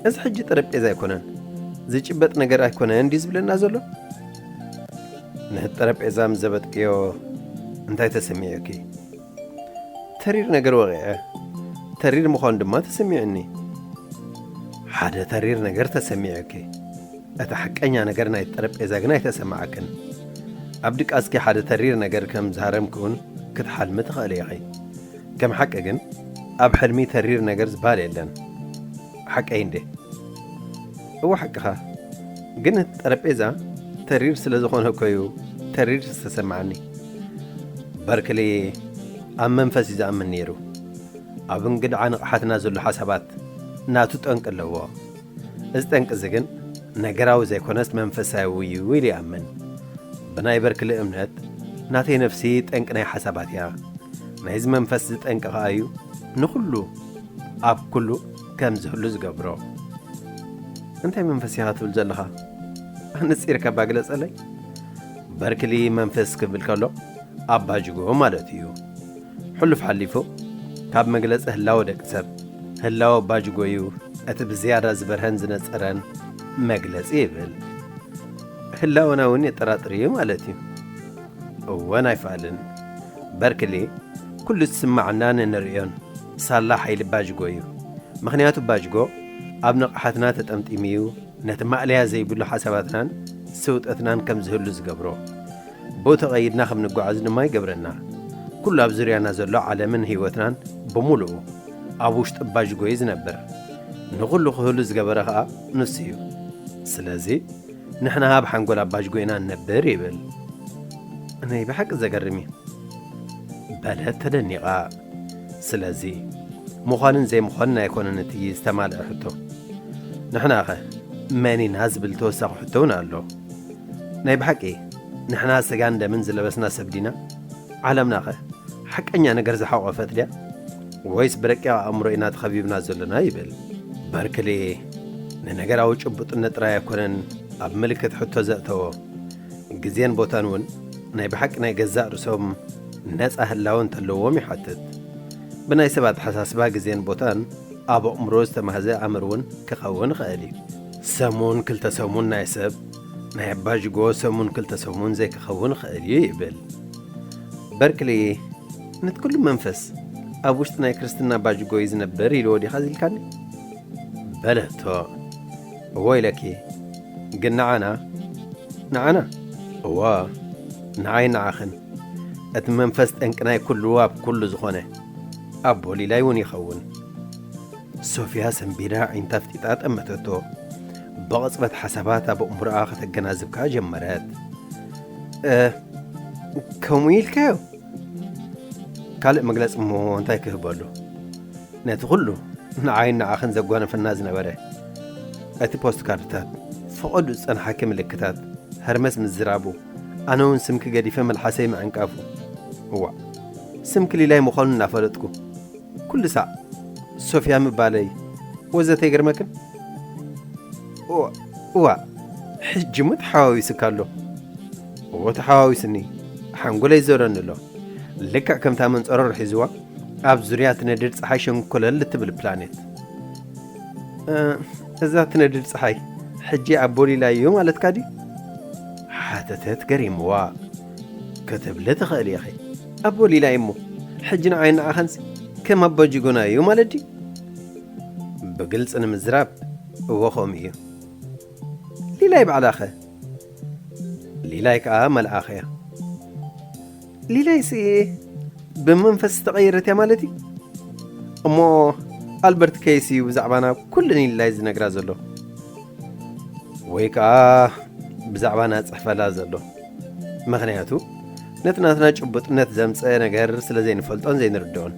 እዚ ሕጂ ጠረጴዛ ኣይኮነን፣ ዝጭበጥ ነገር ኣይኮነን እንዲ ዝብለና ዘሎ? ነቲ ጠረጴዛ ምስ ዘበጥክዮ እንታይ ተሰሚዑኪ? ተሪር ነገር ወቒዐ፣ ተሪር ምዃኑ ድማ ተሰሚዑኒ። ሓደ ተሪር ነገር ተሰሚዑኪ። እቲ ሓቀኛ ነገር ናይ ጠረጴዛ ግን ኣይተሰማዓክን። ኣብ ድቃስኪ ሓደ ተሪር ነገር ከም ዝሃረምኪ እውን ክትሓልሚ ትኽእሊ ኢኺ። ከም ሓቂ ግን ኣብ ሕልሚ ተሪር ነገር ዝበሃል የለን። ሓቀይ እንዴ? እወ ሓቅኻ። ግን እቲ ጠረጴዛ ተሪር ስለ ዝኾነ እኮ እዩ ተሪር ዝተሰማዓኒ። በርክሊ ኣብ መንፈስ እዩ ዝኣምን ነይሩ። ኣብ እንግድዓ ንቕሓትና ዘሎ ሓሳባት ናቱ ጠንቂ ኣለዎ። እዚ ጠንቂ እዚ ግን ነገራዊ ዘይኮነስ መንፈሳዊ እዩ ኢሉ ይኣምን። ብናይ በርክሊ እምነት ናተይ ነፍሲ ጠንቂ ናይ ሓሳባት እያ። ናይዚ መንፈስ እዚ ጠንቂ ኸኣ እዩ ንኹሉ ኣብ ኩሉ ከም ዝህሉ ዝገብሮ። እንታይ መንፈስ ኢኻ ትብል ዘለኻ? ኣነጺርካ እባ ግለጸለይ። በርክሊ መንፈስ ክብል ከሎ ኣባጅጎ ማለት እዩ። ሕሉፍ ሓሊፉ ካብ መግለጺ ህላወ ደቂ ሰብ፣ ህላወ ኣባጅጎ እዩ እቲ ብዝያዳ ዝበርሀን ዝነጸረን መግለጺ ይብል። ህላወና እውን የጠራጥር እዩ ማለት እዩ። እወን ኣይፋልን። በርክሊ ኩሉ ዝስማዓናን እንርእዮን ሳላ ሓይሊ ባጅጎ እዩ። ምኽንያቱ ባጅጎ ኣብ ንቕሓትና ተጠምጢሙ እዩ ነቲ ማእለያ ዘይብሉ ሓሳባትናን ስውጠትናን ከም ዝህሉ ዝገብሮ። ብኡ ተቐይድና ከም ንጓዓዝ ድማ ይገብረና። ኩሉ ኣብ ዙርያና ዘሎ ዓለምን ህይወትናን ብምሉኡ ኣብ ውሽጢ ባጅጎ እዩ ዝነብር። ንኹሉ ክህሉ ዝገበረ ኸኣ ንሱ እዩ። ስለዚ ንሕና ኣብ ሓንጎል ኣባጅጎ ኢና ንነብር ይብል። ናይ ብሓቂ ዘገርም እዩ። በለት ተደኒቓ። ስለዚ ምዃንን ዘይምዃንን ኣይኮነን እቲ ዝተማልአ ሕቶ። ንሕናኸ መን ኢና ዝብል ተወሳኺ ሕቶ እውን ኣሎ። ናይ ብሓቂ ንሕና ስጋን ደምን ዝለበስና ሰብ ዲና? ዓለምናኸ ሓቀኛ ነገር ዝሓቖፈት ድያ? ወይስ ብረቂቕ ኣእምሮ ኢና ተኸቢብና ዘለና? ይብል። በርክሊ ንነገራዊ ጭቡጥነት ጥራይ ኣይኮነን ኣብ ምልክት ሕቶ ዘእተዎ። ግዜን ቦታን እውን ናይ ብሓቂ ናይ ገዛእ ርእሶም ነጻ ህላወ እንተለዎም ይሓትት። ብናይ ሰብ ኣተሓሳስባ ግዜን ቦታን ኣብ ኣእምሮ ዝተማህዘ ኣምር እውን ክኸውን ይኽእል እዩ። ሰሙን ክልተ ሰሙን ናይ ሰብ ናይ ኣባጅጎ ሰሙን ክልተ ሰሙን ዘይክኸውን ይኽእል እዩ ይብል። በርክሊ ነቲ ኩሉ መንፈስ ኣብ ውሽጢ ናይ ክርስትና ኣባጅጎ እዩ ዝነብር ኢልዎ ዲኻ ዝልካኒ? በለቶ። እዎ ኢለኪ። ግን ንዓና ንዓና እዋ ንዓይ ንዓኽን እቲ መንፈስ ጠንቂ ናይ ኩሉ ኣብ ኩሉ ዝኾነ ኣቦ ሊላይ እውን ይኸውን። ሶፊያ ሰንቢዳ ኣዒንታ ኣፍጢጣ ጠመተቶ። ብቕጽበት ሓሳባት ኣብ ኣእምሮኣ ከተገናዝብ ከኣ ጀመረት። "እ፣ ከምኡ ኢልካዮ?" ካልእ መግለጺ እሞ እንታይ ክህበሉ? ነቲ ኩሉ ንዓይን ንዓኽን ዘጓነፈና ዝነበረ፣ እቲ ፖስት ካርድታት፣ ፈቐዱ ዝጸንሓኪ ምልክታት፣ ሀርመስ ምዝራቡ፣ ኣነ እውን ስምኪ ገዲፈ መልሓሰይ ምዕንቃፉ። እዋእ፣ ስምኪ ሊላይ ምዃኑ እናፈለጥኩ፣ ኩሉ ሳዕ ሶፍያ ምባለይ ወዘተ ይገርመክን? እዋ፣ እዋ፣ ሕጂ እሞ ተሓዋዊስካ ኣሎ። እዎ፣ ተሓዋዊስኒ፣ ሓንጎለይ ይዞረኒ ኣሎ። ልክዕ ከምታ መንጸሮር ሒዝዋ ኣብ ዙርያ ትነድድ ጸሓይ ሸንኮለል እትብል ፕላኔት። እ፣ እዛ ትነድድ ጸሓይ ሕጂ ኣቦ ሊላይ እዩ ማለትካ ድዩ? ሓተተት ገሪምዋ። ክትብሊ ትኽእሊ ኢኺ። ኣቦ ሊላይ እሞ ሕጂ ንዓይ ንዓኻንሲ ከም ኣቦ ጅጎና እዩ ማለት ድዩ? ብግልጺ ንምዝራብ፣ እወ፣ ከምኡ እዩ። ሊላይ ባዕላኸ? ሊላይ ከኣ መልኣኽ እያ። ሊላይሲ ብመንፈስ ዝተቐየረት እያ ማለት እዩ? እሞ ኣልበርት ከይሲ እዩ ብዛዕባና ኩሉ ንሊላይ ዝነግራ ዘሎ። ወይ ከኣ ብዛዕባና ጽሕፈላ ዘሎ። ምኽንያቱ፣ ነቲ ናትና ጭቡጥነት ዘምጽእ ነገር ስለ ዘይንፈልጦን ዘይንርድኦን።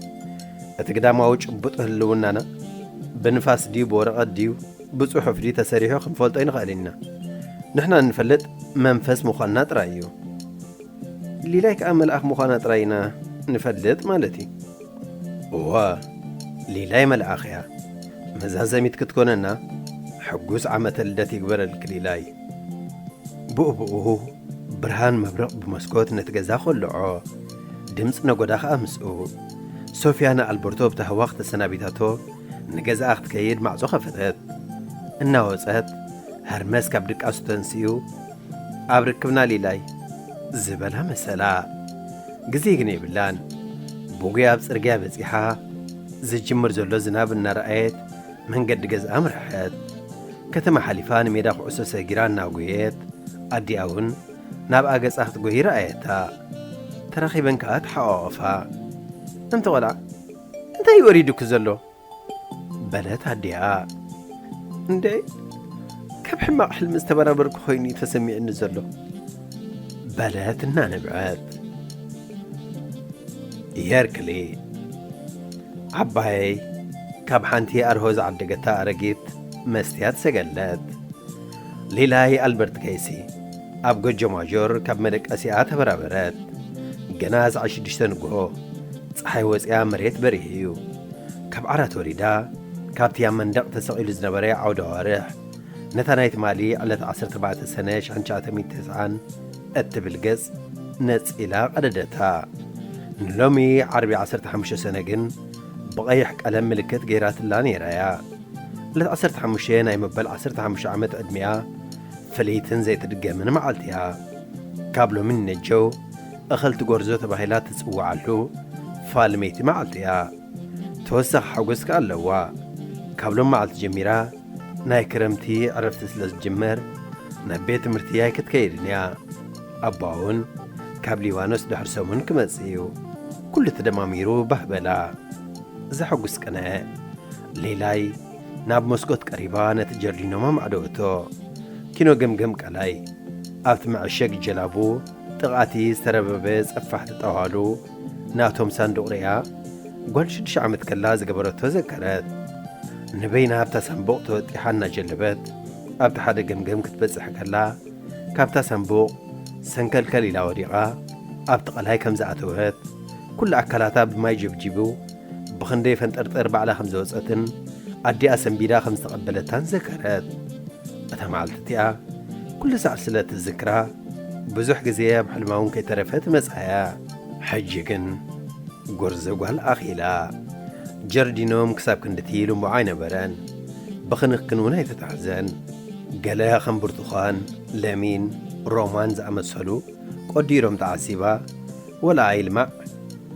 እቲ ግዳማዊ ጭቡጥ ህልውናና፣ ብንፋስ ድዩ ብወረቐት ድዩ ብጽሑፍ ድዩ ተሰሪሑ ክንፈልጦ ኣይንኽእልን ኢና። ንሕና እንፈልጥ መንፈስ ምዃንና ጥራይ እዩ። ሊላይ ከኣ መልኣኽ ምዃና ጥራይ ኢና ንፈልጥ ማለት እዩ። እወ፣ ሊላይ መልኣኽ እያ። መዛዘሚት ክትኮነና፣ ሕጉስ ዓመተ ልደት ይግበረልኪ ሊላይ። ብኡ ብኡ ብርሃን መብረቕ ብመስኮት ነቲ ገዛ ኾልዖ። ድምፂ ነጎዳ ኸኣ ምስኡ። ሶፍያ ንኣልበርቶ ብታህዋኽ ተሰናቢታቶ፣ ንገዛኣ ክትከይድ ማዕጾ ኸፈተት። እናወጸት፣ ሀርመስ ካብ ድቃሱ ተንሲኡ፣ ኣብ ርክብና ሊላይ ዝበላ መሰላ። ግዜ ግን የብላን። ብጉያ ኣብ ጽርግያ በጺሓ፣ ዝጅምር ዘሎ ዝናብ እናረኣየት መንገዲ ገዝኣ ኣምርሐት። ከተማ ሓሊፋ ንሜዳ ኩዕሶ ሰጊራ እናጎየት፣ ኣዲኣ እውን ናብኣ ገጻ ክትጎይ ረኣየታ። ተራኺበን ከኣ ተሓቋቖፋ። "ኣንቲ ቖልዓ፣ እንታይ እዩ ወሪዱኪ ዘሎ?" በለት ኣዲኣ። "እንደ ከም ሕማቕ ሕልሚ ዝተበራበርኩ ኮይኑ እዩ ተሰሚዕኒ ዘሎ" በለት እናነብዐት። የርክሊ ዓባየይ ካብ ሓንቲ ኣርሆ ዝዓደገታ ኣረጊት መስትያት ሰገለት። ሊላይ ኣልበርት ከይሲ ኣብ ጎጆ ማጆር ካብ መደቀሲኣ ተበራበረት። ገና ሰዓት ሽዱሽተ ንግሆ ጸሓይ ወጺኣ መሬት በሪሁ እዩ። ካብ ዓራት ወሪዳ ካብቲ ኣብ መንደቕ ተሰቒሉ ዝነበረ ዓውደ ኣዋርሕ ነታ ናይ ትማሊ ዕለት ዓሰርተ ኣርባዕተ ሰነ ሽሕን ትሽዓተ ሚእትን ተስዓን እትብል ገጽ ነጺላ ቀደደታ። ንሎሚ ዓርቢ ዓሰርተ ሓሙሽተ ሰነ ግን ብቐይሕ ቀለም ምልክት ገይራትላ ነይራ እያ። ዕለት ዓሰርተ ሓሙሽተ ናይ መበል ዓሰርተ ሓሙሽተ ዓመት ዕድሚኣ ፍልይትን ዘይትድገምን መዓልቲ እያ። ካብ ሎሚ ንነጀው እኽልቲ ጎርዞ ተባሂላ ትጽውዓሉ ፋልመይቲ መዓልቲ እያ። ተወሳኺ ሓጎስ ከኣ ኣለዋ። ካብ ሎም መዓልቲ ጀሚራ ናይ ክረምቲ ዕረፍቲ ስለ ዝጅመር ናብ ቤት ትምህርቲ ኣይክትከይድን እያ። ኣቦኣ እውን ካብ ሊባኖስ ድሕሪ ሰሙን ክመጽእ እዩ። ኩሉ ተደማሚሩ ባህ በላ። ዘሐጉስ ቅነ። ሊላይ ናብ መስኮት ቀሪባ ነቲ ጀርዲኖም ኣማዕደወቶ። ኪኖ ገምገም ቀላይ ኣብቲ መዐሸግ ጀላቡ ጥቓቲ ዝተረበበ ጸፋሕቲ ጠዋሉ ናቶም ሳንዱቕ ርእያ፣ ጓል ሽዱሽተ ዓመት ከላ ዝገበረቶ ዘከረት። ንበይና ኣብታ ሳንቡቕ ተወጢሓ እናጀለበት ኣብቲ ሓደ ገምገም ክትበጽሕ ከላ፣ ካብታ ሳንቡቕ ሰንከልከል ኢላ ወዲቓ ኣብቲ ቀላይ ከም ዝኣተወት፣ ኩሉ ኣካላታ ብማይ ጀብጂቡ ብኽንደይ ፈንጠርጠር ባዕላ ከም ዝወጸትን ኣዲኣ ሰንቢዳ ከም ዝተቐበለታን ዘከረት። እታ መዓልቲ እቲኣ ኩሉ ሳዕ ስለ ትዝክራ፣ ብዙሕ ግዜ ኣብ ሕልማ እውን ከይተረፈ ትመጽኣ እያ። ሕጂ ግን ጎርዞ ጓል ኣኺላ። ጀርዲኖም ክሳብ ክንድቲ ልሙዕ ኣይነበረን። ብኽንክን እውን ኣይተታሕዘን። ገለ ከም ብርቱኻን፣ ለሚን፣ ሮማን ዝኣመሰሉ ቆዲሮም ተዓሲባ፣ ወላ ኣይልማዕ፣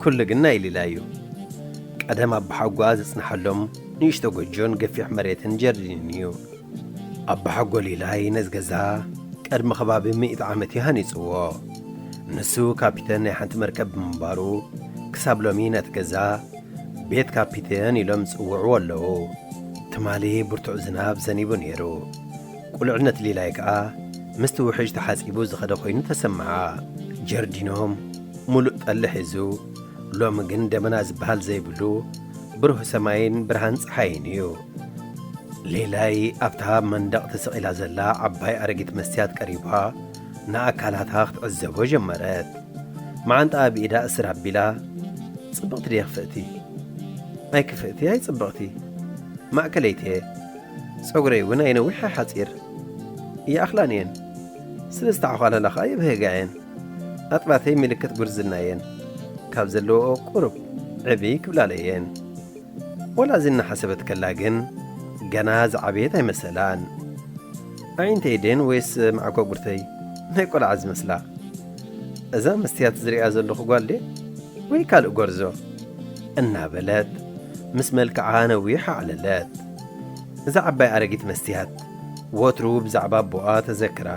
ኩሉ ግን ናይ ሊላ እዩ። ቀደም ኣባሓጎኣ ዘጽንሓሎም ንእሽቶ ጎጆን ገፊሕ መሬትን ጀርዲንን እዩ። ኣባሓጎ ሊላይ ነዚ ገዛ ቅድሚ ከባቢ ሚእቲ ዓመት እዩ ሃኒጽዎ። ንሱ ካፒተን ናይ ሓንቲ መርከብ ብምንባሩ፣ ክሳብ ሎሚ ነቲ ገዛ ቤት ካፒተን ኢሎም ዝጽውዕዎ ኣለዉ። ትማሊ ብርቱዕ ዝናብ ዘኒቡ ነይሩ። ቁልዕነት ሊላይ ከኣ ምስቲ ውሕጅ ተሓጺቡ ዝኸደ ኮይኑ ተሰምዓ። ጀርዲኖም ሙሉእ ጠሊ ሒዙ፣ ሎሚ ግን ደመና ዝበሃል ዘይብሉ ብሩህ ሰማይን ብርሃን ጸሓይን እዩ። ሊላይ ኣብታ መንደቕ ተሰቒላ ዘላ ዓባይ ኣረጊት መስትያት ቀሪባ ንኣካላታ ክትዕዘቦ ጀመረት። መዓንጣኣ ብኢዳ እስር ኣቢላ፣ ጽብቕቲ ድየ ክፍእቲ? ኣይ ክፍእቲ፣ ኣይ ጽብቕቲ። ማእከለይቲ እየ። ጸጉረይ እውን ኣይ ነዊሕ ኣይ ሓጺር። ይኣኽላን እየን። ስለ ዝተዓዃላላ ኸኣ የብህጋ እየን። ኣጥባተይ ምልክት ጉርዝና እየን። ካብ ዘለዎኦ ቁሩብ ዕብይ ክብላለ እየን። ወላ እዚ እናሓሰበት ከላ ግን ገና ዝዓበየት ኣይመሰላን። ኣዒንተይ ደን ወይስ መዓኮጉርተይ ናይ ቆልዓ ዝመስላ? እዛ መስትያት ዝሪኣ ዘለኹ ጓል ድየ ወይ ካልእ ጎርዞ? እናበለት ምስ መልክዓ ነዊሕ ኣዕለለት። እዛ ዓባይ ኣረጊት መስትያት ወትሩ ብዛዕባ ኣቦኣ ተዘክራ።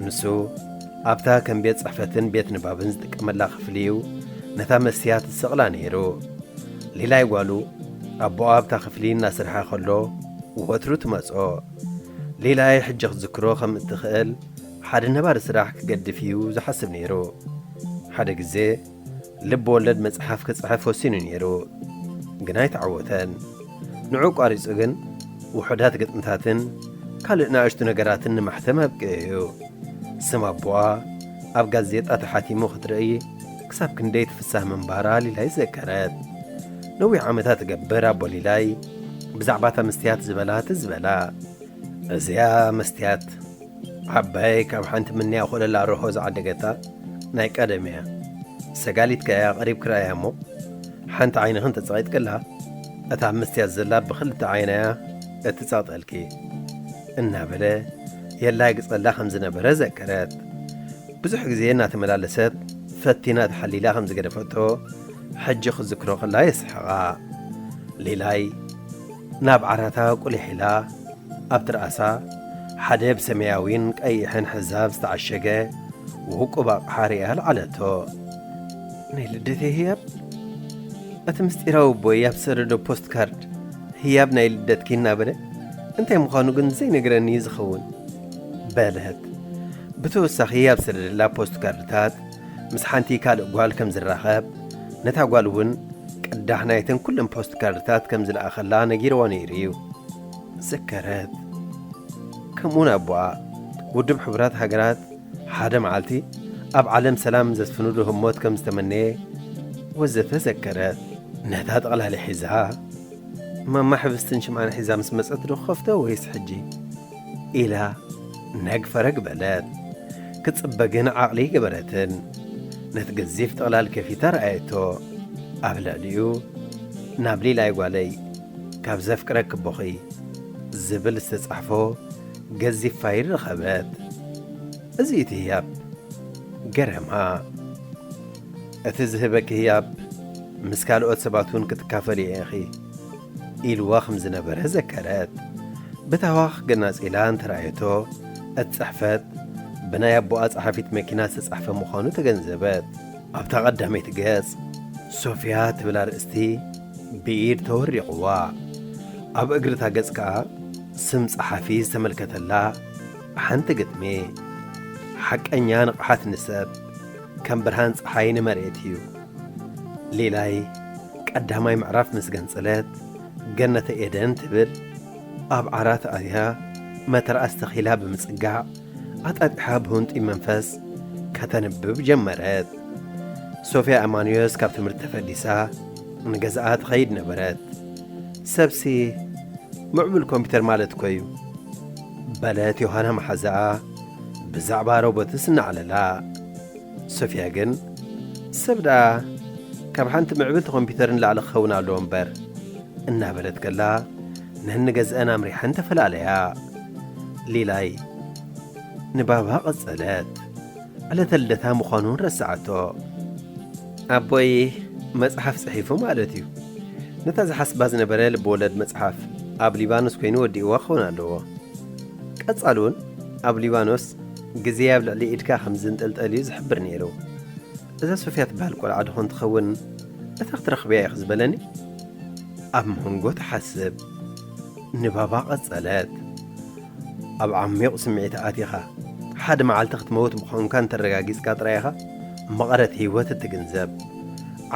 ንሱ ኣብታ ከም ቤት ጽሕፈትን ቤት ንባብን ዝጥቀመላ ክፍሊ እዩ ነታ መስትያት ዝሰቕላ ነይሩ። ሊላይ ጓሉ ኣቦኣ ኣብታ ክፍሊ እናሰርሐ ከሎ ወትሩ ትመጾ። ሊላይ ሕጂ ክትዝክሮ ከም እትኽእል ሓደ ነባሪ ስራሕ ክገድፍ እዩ ዝሓስብ ነይሩ። ሓደ ግዜ ልብ ወለድ መጽሓፍ ክጽሕፍ ወሲኑ ነይሩ፣ ግን ኣይተዓወተን። ንዑ ቋሪጹ ግን ውሑዳት ግጥምታትን ካልእ ንኣሽቱ ነገራትን ንማሕተም ኣብቂዑ እዩ። ስም ኣቦኣ ኣብ ጋዜጣ ተሓቲሙ ክትርእይ ክሳብ ክንደይ ትፍሳህ ምንባራ ሊላይ ዘከረት። ነዊሕ ዓመታት ትገብር ኣቦ ሊላይ ብዛዕባ እታ መስትያት ዝበላ ትዝ በላ። እዚኣ መስትያት ዓባይ ካብ ሓንቲ ምንያ ኮለላ ርሆ ዝዓደገታ ናይ ቀደም እያ። ሰጋሊትካ እያ ቀሪብ ክረኣያ እሞ ሓንቲ ዓይንኽን ተጸቒጥክላ እታ ኣብ መስትያት ዘላ ብኽልተ ዓይና እያ እትጸቕጠልኪ እናበለ የላግጸላ ከም ዝነበረ ዘከረት። ብዙሕ ግዜ እናተመላለሰት ፈቲና ተሓሊላ ከም ዝገደፈቶ ሕጂ ክዝክሮ ከላ የስሕቓ። ሊላይ ናብ ዓራታ ቁሊሕ ኢላ ኣብ ትርኣሳ ሓደ ብሰማያዊን ቀይሕን ሕዛብ ዝተዓሸገ ውቁብ ኣቕሓ ርእያ ኣልዓለቶ። ናይ ልደተይ ህያብ? እቲ ምስጢራዊ ኣቦይ ኣብ ዝሰደዶ ፖስት ካርድ ህያብ ናይ ልደትኪ እናበለ እንታይ ምዃኑ ግን ዘይነግረኒ እዩ ዝኸውን በለት። ብተወሳኺ ኣብ ዝሰደደላ ፖስት ካርድታት ምስ ሓንቲ ካልእ ጓል ከም ዝራኸብ፣ ነታ ጓል እውን ቅዳሕ ናይተን ኩለን ፖስት ካርድታት ከም ዝለኣኸላ ነጊርዋ ነይሩ እዩ። ዘከረት። ከምኡውን ኣቦኣ ውድብ ሕቡራት ሃገራት ሓደ መዓልቲ ኣብ ዓለም ሰላም ዘስፍኑሉ ህሞት ከም ዝተመነየ ወዘተ ዘከረት። ነታ ጠቕላሊ ሒዛ ማማ ሕብስትን ሽምዓን ሒዛ ምስ መጸት ዶ ክኸፍቶ ወይስ ሕጂ? ኢላ ነግ ፈረግ በለት። ክትጽበ ግን ዓቕሊ ገበረትን። ነቲ ገዚፍ ጥቕላል ከፊታ ረኣየቶ። ኣብ ልዕሊኡ ናብ ሊላይ ጓለይ ካብ ዘፍቅረኪ ኣቦኺ ዝብል ዝተጻሕፎ ገዚፍ ፋይል ረኸበት። እዚ እቲ ህያብ ገረማ። እቲ ዝህበኪ ህያብ ምስ ካልኦት ሰባት እውን ክትካፈል ኢኺ ኢልዋ ከም ዝነበረ ዘከረት። ብታህዋኽ ገናጺላ እንተረኣየቶ፣ እቲ ጽሕፈት ብናይ ኣቦኣ ጸሓፊት መኪና ዝተጻሕፈ ምዃኑ ተገንዘበት። ኣብታ ቀዳመይቲ ገጽ ሶፍያ ትብል ኣርእስቲ ብኢድ ተወሪቑዋ። ኣብ እግሪ እታ ገጽ ከኣ ስም ጸሓፊ ዝተመልከተላ ሓንቲ ግጥሚ። ሓቀኛ ንቕሓት ንሰብ ከም ብርሃን ጸሓይ ንመሬት እዩ። ሊላይ ቀዳማይ ምዕራፍ ምስ ገንጸለት፣ ገነተ ኤደን ትብል ኣብ ዓራት ኣትያ መተርኣስ ተኺላ ብምጽጋዕ፣ ኣጣጢሓ ብህንጡይ መንፈስ ከተንብብ ጀመረት። ሶፍያ ኣማኑዮስ ካብ ትምህርቲ ተፈዲሳ ንገዛኣ ትኸይድ ነበረት። ሰብሲ ምዕቡል ኮምፒተር ማለት እኮ እዩ በለት ዮሃና መሓዛኣ ብዛዕባ ሮቦትስ እናዕለላ። ሶፍያ ግን ሰብ ደኣ ካብ ሓንቲ ምዕብልቲ ኮምፒተር ንላዕሊ ክኸውን ኣለዎ እምበር እናበለት ከላ ነንገዝአን ኣምሪሐን ተፈላለያ። ሊላይ ንባባ ቀጸለት። ዕለተ ልደታ ምዃኑ እውን ረስዓቶ። ኣቦይ መጽሓፍ ጽሒፉ ማለት እዩ። ነታ ዝሓስባ ዝነበረ ልብወለድ መጽሓፍ ኣብ ሊባኖስ ኮይኑ ወዲእዋ ክኸውን ኣለዎ። ቀጻሉ እውን ኣብ ሊባኖስ ግዜ ኣብ ልዕሊ ኢድካ ከም ዝንጥልጠል እዩ ዝሕብር ነይሩ። እዛ ሶፍያ ትበሃል ቆልዓ ድኾን ትኸውን እታ ክትረኽብያ ኢኺ ዝበለኒ? ኣብ መንጎ ትሓስብ። ንባባ ቀጸለት። ኣብ ዓሚቕ ስምዒት ኣቲኻ፣ ሓደ መዓልቲ ክትመውት ምዃንካ እንተረጋጊጽካ ጥራይ ኢኻ መቐረት ህይወት እትግንዘብ።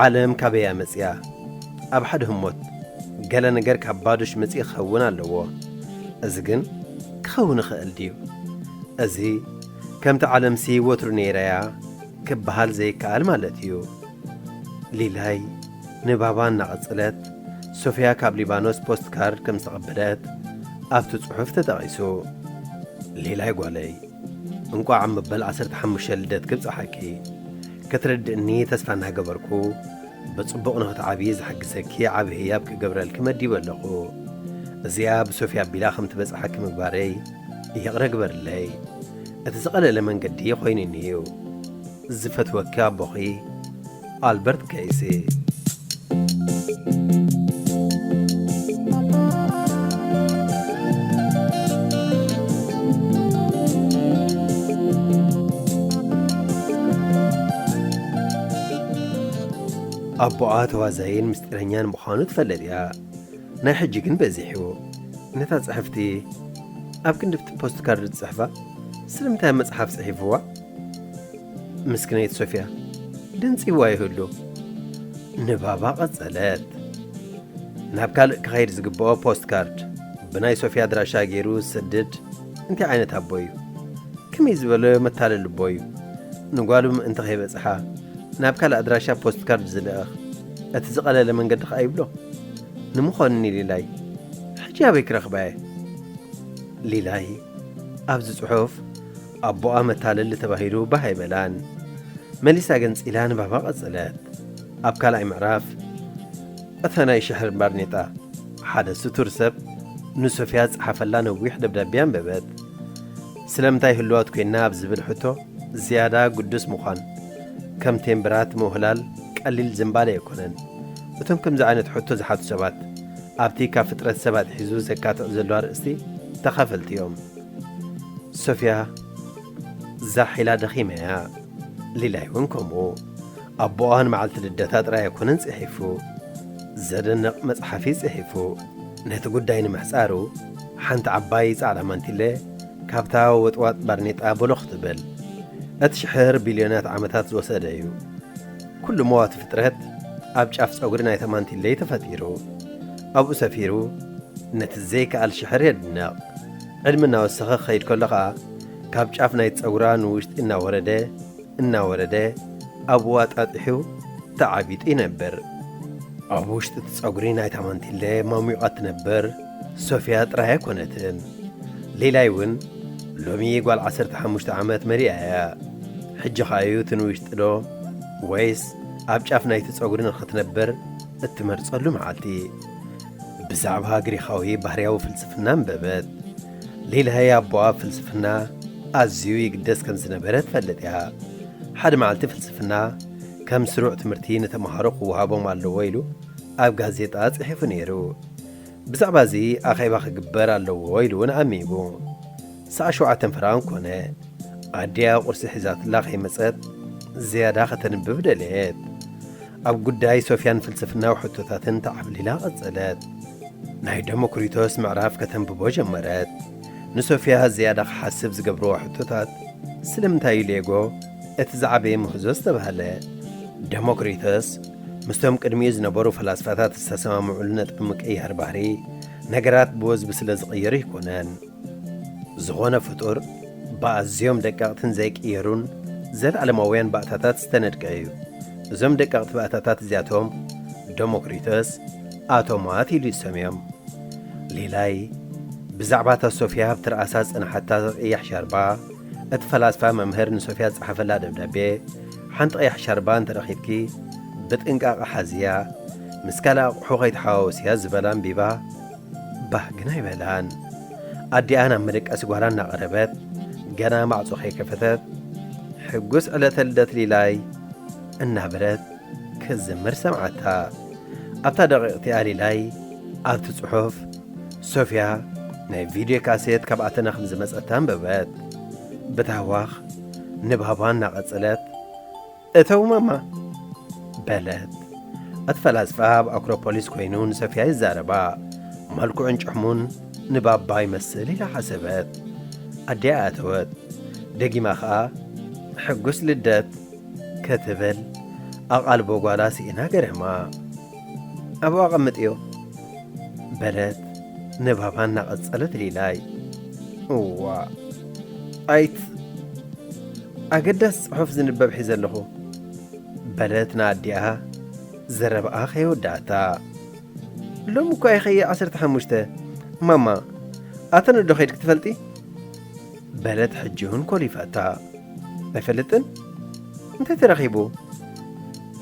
ዓለም ካበይ እያ መጺኣ? ኣብ ሓደ ህሞት ገለ ነገር ካብ ባዶሽ መጺኡ ክኸውን ኣለዎ። እዚ ግን ክኸውን ይኽእል ድዩ? እዚ ከምቲ ዓለምሲ ወትሩ ነይራያ ክበሃል ዘይከኣል ማለት እዩ። ሊላይ ንባባ እናቐጸለት፣ ሶፍያ ካብ ሊባኖስ ፖስት ካርድ ከም ዝተቐበለት ኣብቲ ጽሑፍ ተጠቒሱ። ሌላይ ጓለይ፣ እንቋዕ ኣብ መበል ዓሰርተ ሓሙሽተ ልደትኪ ብጽሓኪ። ክትርድእኒ ተስፋ እናገበርኩ፣ ብጽቡቕ ንኽትዓብዪ ዝሕግዘኪ ዓቢ ህያብ ክገብረልኪ መዲበ ኣለኹ። እዚኣ ብሶፍያ ኣቢላ ከም ትበጽሓኪ ምግባረይ ይቕረ ግበርለይ። እቲ ዝቐለለ መንገዲ ኮይኑኒ እዩ። ዝፈትወኪ ኣቦኺ ኣልበርት ከይሲ። ኣቦኣ ተዋዛይን ምስጢረኛን ምዃኑ ትፈልጥ እያ። ናይ ሕጂ ግን በዚሑ። ነታ ጽሕፍቲ ኣብ ክንዲ ኣብቲ ፖስት ካርድ ዝጽሕፋ፣ ስለምንታይ ኣብ መጽሓፍ ጽሒፍዋ? ምስክነይቲ ሶፍያ፣ ደንጺዋ ይህሉ። ንባባ ቀጸለት። ናብ ካልእ ክኸይድ ዝግብኦ ፖስት ካርድ ብናይ ሶፍያ ኣድራሻ ገይሩ ዝሰድድ እንታይ ዓይነት ኣቦ እዩ? ከመይ ዝበለ መታለሊ ኣቦ እዩ? ንጓሉ ምእንቲ ከይበጽሓ ናብ ካልእ ኣድራሻ ፖስት ካርድ ዝልእኽ፣ እቲ ዝቐለለ መንገዲ ከኣ ይብሎ። ንምዃኑ ሊላይ፣ ሕጂ ኣበይ ክረኽባ እየ? ሊላይ፣ ኣብዚ ጽሑፍ ኣቦኣ መታለሊ ተባሂሉ ባህ ኣይበላን። መሊሳ ገንጺላ ንባባ ቀጸለት። ኣብ ካልኣይ ምዕራፍ፣ እታ ናይ ሽሕር ባርኔጣ፣ ሓደ ስቱር ሰብ ንሶፍያ ዝጸሓፈላ ነዊሕ ደብዳቤ ኣንበበት። ስለምንታይ ህልዋት ኮይና ኣብ ዝብል ሕቶ፣ ዝያዳ ግዱስ ምዃን፣ ከም ቴምብራት ምውህላል ቀሊል ዝንባለ ኣይኮነን። እቶም ከምዚ ዓይነት ሕቶ ዝሓቱ ሰባት፣ ኣብቲ ካብ ፍጥረት ሰብ ኣትሒዙ ዘካትዕ ዘሎ ኣርእስቲ ተኻፈልቲ እዮም። ሶፍያ ዛሕ ኢላ ደኺማ እያ። ሊላይ እውን ከምኡ። ኣቦኣ ንመዓልቲ ልደታ ጥራይ ኣይኮነን ጽሒፉ፣ ዘደንቕ መጽሓፍ እዩ ጽሒፉ። ነቲ ጉዳይ ንምሕጻሩ፣ ሓንቲ ዓባይ ጻዕዳ ማንቲለ ካብታ ወጥዋጥ ባርኔጣ ቦሎኽ ትብል። እቲ ሽሕር ቢልዮናት ዓመታት ዝወሰደ እዩ። ኩሉ መዋቲ ፍጥረት ኣብ ጫፍ ጸጉሪ ናይታ ማንቲለ እዩ ተፈጢሩ። ኣብኡ ሰፊሩ ነቲ ዘይከኣል ሽሕር የድንቕ። ዕድመ እናወሰኸ ክኸይድ ከሎ ኸኣ፣ ካብ ጫፍ ናይቲ ጸጉራ ንውሽጢ እናወረደ፣ እናወረደ፣ ኣብኡ ኣጣጢሑ ተዓቢጡ ይነብር። ኣብ ውሽጢ እቲ ጸጉሪ ናይታ ማንቲለ ማሙቓ ትነብር ሶፍያ ጥራይ ኣይኮነትን። ሌላይ እውን ሎሚ ጓል ዓሰርተ ሓሙሽተ ዓመት መሊኣ እያ። ሕጂ ኸኣ'ዩ እቲ ንውሽጢ ዶ ወይስ ኣብ ጫፍ ናይቲ ጸጉሪ ንኽትነብር እትመርጸሉ መዓልቲ? ብዛዕባ ግሪኻዊ ባህርያዊ ፍልስፍና ኣንበበት። ሌላይ ኣቦኣ ኣብ ፍልስፍና ኣዝዩ ይግደስ ከም ዝነበረ ትፈልጥ እያ። ሓደ መዓልቲ ፍልስፍና ከም ስሩዕ ትምህርቲ ንተምሃሮ ክወሃቦም ኣለዎ ኢሉ ኣብ ጋዜጣ ጽሒፉ ነይሩ። ብዛዕባ እዚ ኣኼባ ክግበር ኣለዎ ኢሉ እውን ኣሚቡ። ሰዓት ሸውዓተ ፍርቓን ኮነ። ኣዲኣ ቁርሲ ሒዛትላ ከይመጸት ዝያዳ ከተንብብ ደለየት። ኣብ ጉዳይ ሶፍያን ፍልስፍናዊ ሕቶታትን ተዓብሊላ ቀጸለት። ናይ ደሞክሪቶስ ምዕራፍ ከተንብቦ ጀመረት። ንሶፍያ ዝያዳ ክሓስብ ዝገብርዎ ሕቶታት፣ ስለምንታይ እዩ ሌጎ እቲ ዝዓበየ ምህዞ ዝተባህለ? ደሞክሪቶስ ምስቶም ቅድሚኡ ዝነበሩ ፈላስፋታት ዝተሰማምዑሉ ነጥቢ ምቅይያር ባህሪ፣ ነገራት ብወዝቢ ስለ ዝቕየሩ ኣይኮነን። ዝኾነ ፍጡር ብኣዝዮም ደቀቕትን ዘይቅየሩን ዘለዓለማውያን ባእታታት ዝተነድቀ እዩ። እዞም ደቀቕቲ ባእታታት እዚኣቶም ደሞክሪቶስ ኣቶማት ኢሉ ይሰምዮም። ሌላይ ብዛዕባ እታ ሶፍያ ኣብ ትርኣሳ ዝጸንሓታ ቀያሕ ሻርባ፣ እቲ ፈላስፋ መምህር ንሶፍያ ዝጸሓፈላ ደብዳቤ፣ ሓንቲ ቀያሕ ሻርባ እንተረኺብኪ ብጥንቃቐ ሓዝያ፣ ምስ ካልእ ኣቑሑ ከይተሓዋወስያ ዝበላ ኣንቢባ፣ ባህ ግን ኣይበላን። ኣዲኣ ናብ መደቀሲ ጓላ እናቐረበት፣ ገና ማዕጾ ከይከፈተት፣ "ሕጉስ ዕለተ ልደት ሊላይ" እናበለት ክዝምር ሰምዓታ። ኣብታ ደቂቕ እቲኣ ሊላይ ኣብቲ ጽሑፍ ሶፍያ ናይ ቪድዮ ካሴት ካብ ኣተና ከም ዝመጸታ ኣንበበት። ብታህዋኽ ንባባ እናቐጸለት፣ "እተው ማማ!" በለት። እቲ ፈላስፋ ኣብ ኣክሮፖሊስ ኮይኑ ንሶፍያ ይዛረባ። መልክዑን ጭሕሙን ንባባ ይመስል ኢላ ሓሰበት። ኣዲኣ ኣተወት። ደጊማ ኸኣ፣ "ሕጉስ ልደት!" ክትብል ኣቓልቦ ጓላ ስኢና ገረማ። "ኣብኡ ኣቐምጥዮ!" በለት ንባባ እናቐጸለት ሊላይ። "እዋ፣ ኣይት-፣ ኣገዳሲ ጽሑፍ ዝንበብ ሒዘ ኣለኹ!" በለት ንኣዲኣ ዘረባኣ ከይወዳእታ፣ ሎም እኳ ይኸየ ዓሰርተ ሓሙሽተ። ማማ፣ ኣተን ዶ ኸይድክ ትፈልጢ? በለት ሕጂ እውን ኮሊፋታ። ኣይፈልጥን። እንታይ ተረኺቡ?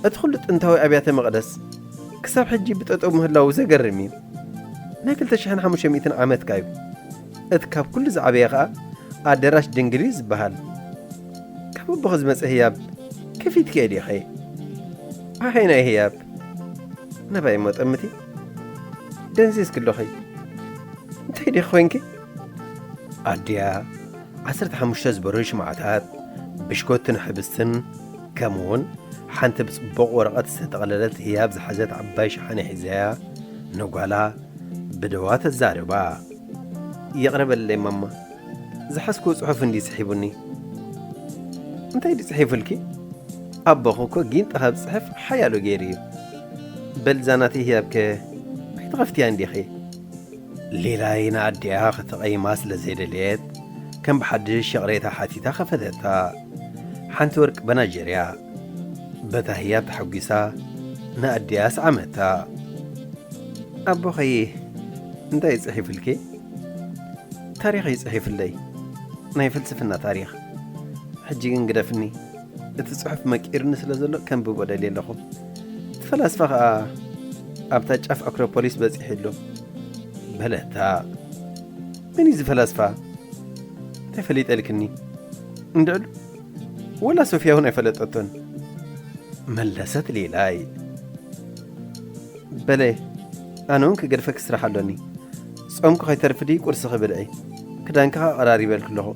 እቲ ኩሉ ጥንታዊ ኣብያተ መቕደስ ክሳብ ሕጂ ብጠጠው ምህላዉ ዘገርም እዩ። ናይ ክልተ ሽሕን ሓሙሽተ ሚእትን ዓመት ካዩ። እቲ ካብ ኩሉ ዝዓበየ ኸኣ ኣደራሽ ድንግል እዩ ዝበሃል። ካብ ኣቦኺ ዝመጸ ህያብ ከፊትክዮ ዲኺ? ኣኸይ ናይ ህያብ ናባይ እሞ ጠምቲ። ደንዚዝኪ ኣለኺ። እንታይ ዲኺ ኮይንኪ? ኣዲኣ ዓሰርተ ሓሙሽተ ዝበሩ ሽምዓታት፣ ብሽኮትን ሕብስትን፣ ከምኡውን ሓንቲ ብጽቡቕ ወረቐት ዝተጠቕለለት ህያብ ዝሓዘት ዓባይ ሸሓነ ሒዛያ ንጓላ ብደዋ ተዛርባ። ይቕረ በለለይ ማማ፣ ዝሓዝክዎ ጽሑፍ እንድዩ ስሒቡኒ። እንታይ ድዩ ጽሒፉልኪ? ኣቦኺ እኮ ጊንጢ ካብ ዝጽሕፍ ሓያሎ ገይሩ እዩ። በል እዛ ናተይ ህያብከ ኣይትኸፍትያን ዲኺ? ሊላይ ንኣዲኣ ከተቐይማ ስለ ዘይደለየት፣ ከም ብሓድሽ ይቕሬታ ሓቲታ ከፈተታ። ሓንቲ ወርቂ በናጀርያ። በታ ህያብ ተሓጒሳ ንኣዲኣ ሰዓመታ። ኣቦኸይ እንታይ እዩ ጽሒፉልኪ? ታሪኽ እዩ ጽሒፉለይ። ናይ ፍልስፍና ታሪኽ። ሕጂ ግን ግደፍኒ። እቲ ጽሑፍ መቂርኒ ስለ ዘሎ ከንብቦ ደልየ ኣለኹ። እቲ ፈላስፋ ኸኣ ኣብታ ጫፍ ኣክሮፖሊስ በጺሑ ኣሎ። በለታ። መን እዩ እዚ ፈላስፋ? እንታይ ፈሊጠልክኒ? እንድዕሉ ወላ ሶፍያ እውን ኣይፈለጠቶን። መለሰት ሊላይ። በለ፣ ኣነ እውን ክገድፈኪ ስራሕ ኣሎኒ። ጾምኪ ከይተርፊ ድዩ ቁርስኺ ብልዒ፣ ክዳንኪ ኸኣ ቀራሪበልኪ ኣለኹ።